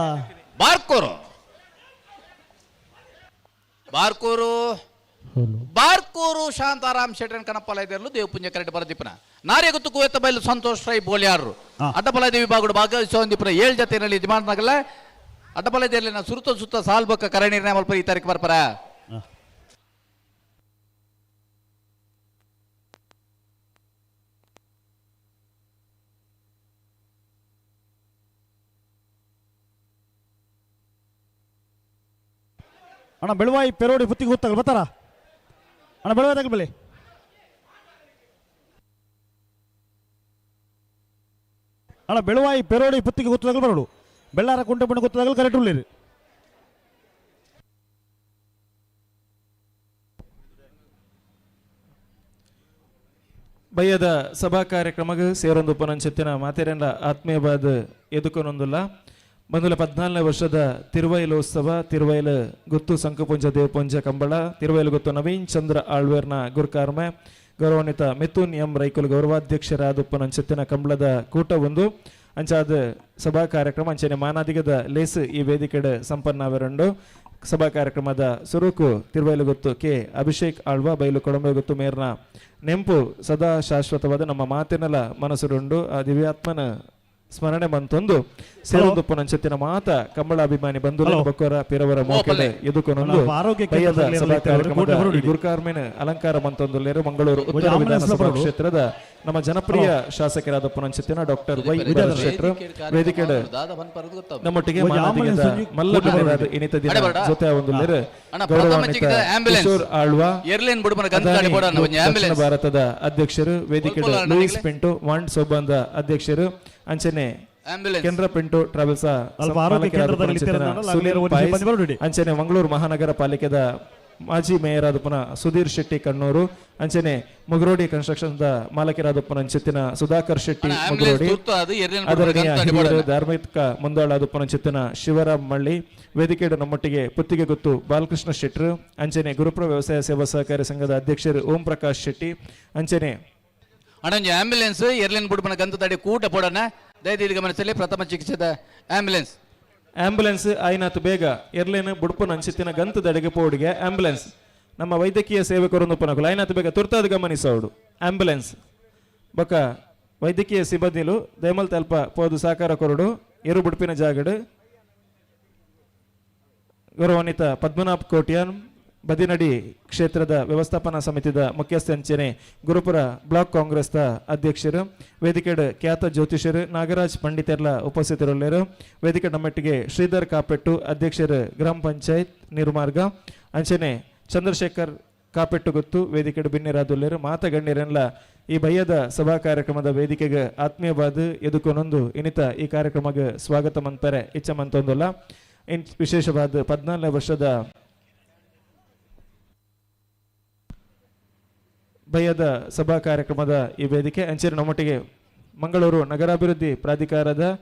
ಬಾರ್ಕೂರು ಬಾರ್ಕೂರು ಬಾರ್ಕೂರು ಶಾಂತಾರಾಮ್ ಶೆಟ್ಟರನ್ ಕಣಪ್ಪಲ ಇದೆರಲು ದೇವಪುಂಜ ಕರೆಟ್ ಬರದೀಪನ ನಾರ್ಯ ಗುತ್ತು ಕುವೆತ್ತ ಬೈಲು ಸಂತೋಷ್ ರೈ ಬೋಲಿಯಾರರು. ಅಡ್ಡಪಲದ ವಿಭಾಗಡು ಭಾಗವಹಿಸುವಂದಿಪುರ ಏಳು ಜತೆಯಲ್ಲಿ ಯಜಮಾನನಾಗಲ್ಲ. ಅಡ್ಡಪಲದಲ್ಲಿ ಸುರುತ ಸುತ್ತ ಸಾಲ್ಬಕ್ಕ ಕರೆ ನಿರ್ಣಯ ಮಲ್ಪ ಈ ತಾರೀಕು ಬರ್ಪರ. ಅಣ್ಣ ಬೆಳವಾಯಿ ಪೆರೋಡಿ ಪುತ್ತಿಗೆ ಗೊತ್ತಾಗಲ್ಲ ಬರ್ತಾರ ಅಣ್ಣ ಬೆಳವಾಯಿ ತಗಲ್ ಬಲ್ಲಿ. ಅಣ್ಣ ಬೆಳವಾಯಿ ಪೆರೋಡಿ ಪುತ್ತಿಗೆ ಗೊತ್ತಾಗಲ್ ಬರೋಡು. ಬೆಳ್ಳಾರ ಕುಂಟೆ ಬಣ್ಣ ಗೊತ್ತಾಗಲ್ ಕರೆಕ್ಟ್ ಉಳ್ಳೀರಿ. ಬಯ್ಯದ ಸಭಾ ಕಾರ್ಯಕ್ರಮಕ್ಕೆ ಸೇರೊಂದು ಪನಂಚತ್ತಿನ ಮಾತೆರೆಲ್ಲ ಆತ್ಮೀಯವಾದ ಎದುಕೊನೊಂದುಲ್ಲ. ಬಂದುಲ 14ನೇ ವರ್ಷದ ತಿರುವೈಲೋತ್ಸವ, ತಿರುವೈಲು ಗುತ್ತು ಸಂಕಪುಂಜ ದೇವಪುಂಜ ಕಂಬಳ, ತಿರುವೈಲು ಗುತ್ತು ನವೀನ್ ಚಂದ್ರ ಆಳ್ವೇರ್ನ ಗುರುಕಾರ್ಮೆ, ಗೌರವಾನ್ವಿತ ಮಿಥುನ್ ಎಂ ರೈಕುಲ್ ಗೌರವಾಧ್ಯಕ್ಷರಾದ ಉಪ್ಪನಂಚತ್ತಿನ ಕಂಬಳದ ಕೂಟವೊಂದು ಅಂಚಾದ ಸಭಾ ಕಾರ್ಯಕ್ರಮ ಅಂಚನೆ ಮಾನಾದಿಗದ ಲೇಸ್ ಈ ವೇದಿಕೆಡೆ ಸಂಪನ್ನವೆರಂಡು. ಸಭಾ ಕಾರ್ಯಕ್ರಮದ ಸುರುಕು ತಿರುವೈಲು ಗುತ್ತು ಕೆ ಅಭಿಷೇಕ್ ಆಳ್ವ, ಬೈಲು ಕೊಡಂಬೆ ಗುತ್ತು ಮೇರ್ನ ನೆಂಪು ಸದಾ ಶಾಶ್ವತವಾದ ನಮ್ಮ ಮಾತಿನಲ ಮನಸ್ಸುರುಂಡು. ಆ ದಿವ್ಯಾತ್ಮನ ಸ್ಮರಣೆ ಮಂತೊಂದು ಸೇರೊಂದು ಪುನಂಚತ್ತಿನ ಮಾತ ಕಂಬಳ ಅಭಿಮಾನಿ ಬಂಧು ಬೊಕ್ಕರ ಪಿರವರ ಮೋಕೆಡೆ ಎದುಕೊನೊಂದು ಬಯ್ಯದ ಸಭಾ ಕಾರ್ಯಕ್ರಮದ ಗುರುಕಾರ್ಮೇನ ಅಲಂಕಾರ ಮಂತೊಂದು ಲೇರು. ಮಂಗಳೂರು ಉತ್ತರ ವಿಧಾನಸಭಾ ಕ್ಷೇತ್ರದ ನಮ್ಮ ಜನಪ್ರಿಯ ಶಾಸಕರಾದ ಪುನಂಚತ್ತಿನ ಡಾಕ್ಟರ್ ವೈ ಭರತ್ ಶೆಟ್ಟರು ವೇದಿಕೆ ನಮ್ಮೊಟ್ಟಿಗೆ ಮಾನಾದಿಗದ ಮಲ್ಲ ಬಿಡರಾದ ಇನ್ನಿತ ದಿನ ಜೊತೆ ಒಂದು ಲೇರು. ಗೌರವಾನ್ವಿತ ಕಿಶೋರ್ ಆಳ್ವ, ದಕ್ಷಿಣ ಭಾರತದ ಅಧ್ಯಕ್ಷರು, ವೇದಿಕೆ ಲೂಯಿಸ್ ಪಿಂಟು ವಾಂಡ್ ಸೋಬಂದ ಅಧ್ಯಕ್ಷರು, ಅಂಚನೆ ಕೇಂದ್ರ ಪಿಂಟು ಟ್ರಾವೆಲ್ಸ್ ಅಂಚನೆ ಮಂಗಳೂರು ಮಹಾನಗರ ಪಾಲಿಕೆದ ಮಾಜಿ ಮೇಯರ್ ಆದ ಪುನಃ ಸುಧೀರ್ ಶೆಟ್ಟಿ ಕಣ್ಣೂರು, ಅಂಚನೆ ಮುಗುರೋಡಿ ಕನ್ಸ್ಟ್ರಕ್ಷನ್ the ಮಾಲಕರಾದ ಪುನಃ ಅಂಚೆತ್ತಿನ ಸುಧಾಕರ್ ಶೆಟ್ಟಿ ಮುಗುರೋಡಿ, ಆದರಣೀಯ ಹಿರಿಯರು ಧಾರ್ಮಿಕ ಮುಂದಾಳಾದ ಪುನಃ ಅಂಚೆತ್ತಿನ ಶಿವರಾಮ್ ಮಳ್ಳಿ, ವೇದಿಕೆ ನಮ್ಮೊಟ್ಟಿಗೆ ಪುತ್ತಿಗೆ ಗುತ್ತು ಬಾಲಕೃಷ್ಣ ಶೆಟ್ಟರು, ಅಂಚನೆ ಗುರುಪುರ ವ್ಯವಸಾಯ ಸೇವಾ ಸಹಕಾರಿ ಸಂಘದ ಅಧ್ಯಕ್ಷರು ಓಂ ಪ್ರಕಾಶ್ ಶೆಟ್ಟಿ, ಅಂಚನೆ ಅಣ್ಣಂಜಿ ಆಂಬ್ಯುಲೆನ್ಸ್ ಎರ್ಲಿನ್ ಬುಡ್ಬನ ಗಂತ ತಡಿ ಕೂಟ ಪೋಡನ ದಯದೀರ್ಘ ಗಮನಿಸಲಿ ಪ್ರಥಮ ಚಿಕಿತ್ಸೆದ ಆಂಬ್ಯುಲೆನ್ಸ್ ಆಂಬ್ಯುಲೆನ್ಸ್ ಆಯ್ನಾತು ಬೇಗ ಎರ್ಲೇನು ಬುಡ್ಪುನ ಅಂಚಿತ್ತಿನ ಗಂತದಡೆಗೆ ಪೋಡಿಗೆ ಆಂಬ್ಯುಲೆನ್ಸ್ ನಮ್ಮ ವೈದ್ಯಕೀಯ ಸೇವಕರೊಂದು ಪನಕುಲು ಆಯ್ನಾತು ಬೇಗ ತುರ್ತಾದ ಗಮನಿಸೋಡು ಆಂಬ್ಯುಲೆನ್ಸ್ ಬೊಕ ವೈದ್ಯಕೀಯ ಸಿಬ್ಬಂದಿಲು ದಯಮಲ್ ತಲ್ಪ ಪೋದು ಸಹಕಾರ ಕೊರಡು ಎರು ಬುಡ್ಪಿನ ಜಾಗಡು. ಗೌರವಾನ್ವಿತ ಪದ್ಮನಾಭ್ ಕೋಟ್ಯಾನ್ ಬದಿನಡಿ ಕ್ಷೇತ್ರದ ವ್ಯವಸ್ಥಾಪನಾ ಸಮಿತಿದ ಮುಖ್ಯಸ್ಥ ಅಂಚನೆ ಗುರುಪುರ ಬ್ಲಾಕ್ ಕಾಂಗ್ರೆಸ್ದ ಅಧ್ಯಕ್ಷರು, ವೇದಿಕೆಡ್ ಖ್ಯಾತ ಜ್ಯೋತಿಷರು ನಾಗರಾಜ್ ಪಂಡಿತೆರ್ಲ ಉಪಸ್ಥಿತರುಳ್ಳರು. ವೇದಿಕೆ ನಮ್ಮಟ್ಟಿಗೆ ಶ್ರೀಧರ್ ಕಾಪೆಟ್ಟು ಅಧ್ಯಕ್ಷರು ಗ್ರಾಮ ಪಂಚಾಯತ್ ನಿರ್ಮಾರ್ಗ, ಅಂಚನೆ ಚಂದ್ರಶೇಖರ್ ಕಾಪೆಟ್ಟು ಗೊತ್ತು ವೇದಿಕೆಡ್ ಬಿನ್ನಿರಾದುಲ್ಲೇರು. ಮಾತ ಗಣ್ಯರೆಲ್ಲ ಈ ಭಯ್ಯದ ಸಭಾ ಕಾರ್ಯಕ್ರಮದ ವೇದಿಕೆಗೆ ಆತ್ಮೀಯವಾದ ಎದುಕೊನೊಂದು ಇನ್ನಿತ ಈ ಕಾರ್ಯಕ್ರಮಕ್ಕೆ ಸ್ವಾಗತ ಮಂತಾರೆ ಇಚ್ಛ ಮಂತೊಂದುಲ್ಲ. ಇನ್ ವಿಶೇಷವಾದ 14ನೇ ವರ್ಷದ ಭಯದ ಸಭಾ ಕಾರ್ಯಕ್ರಮದ ಈ ವೇದಿಕೆ ಅಂಚನೆ ನಮ್ಮೊಟ್ಟಿಗೆ ಮಂಗಳೂರು ನಗರಾಭಿವೃದ್ಧಿ ಪ್ರಾಧಿಕಾರದ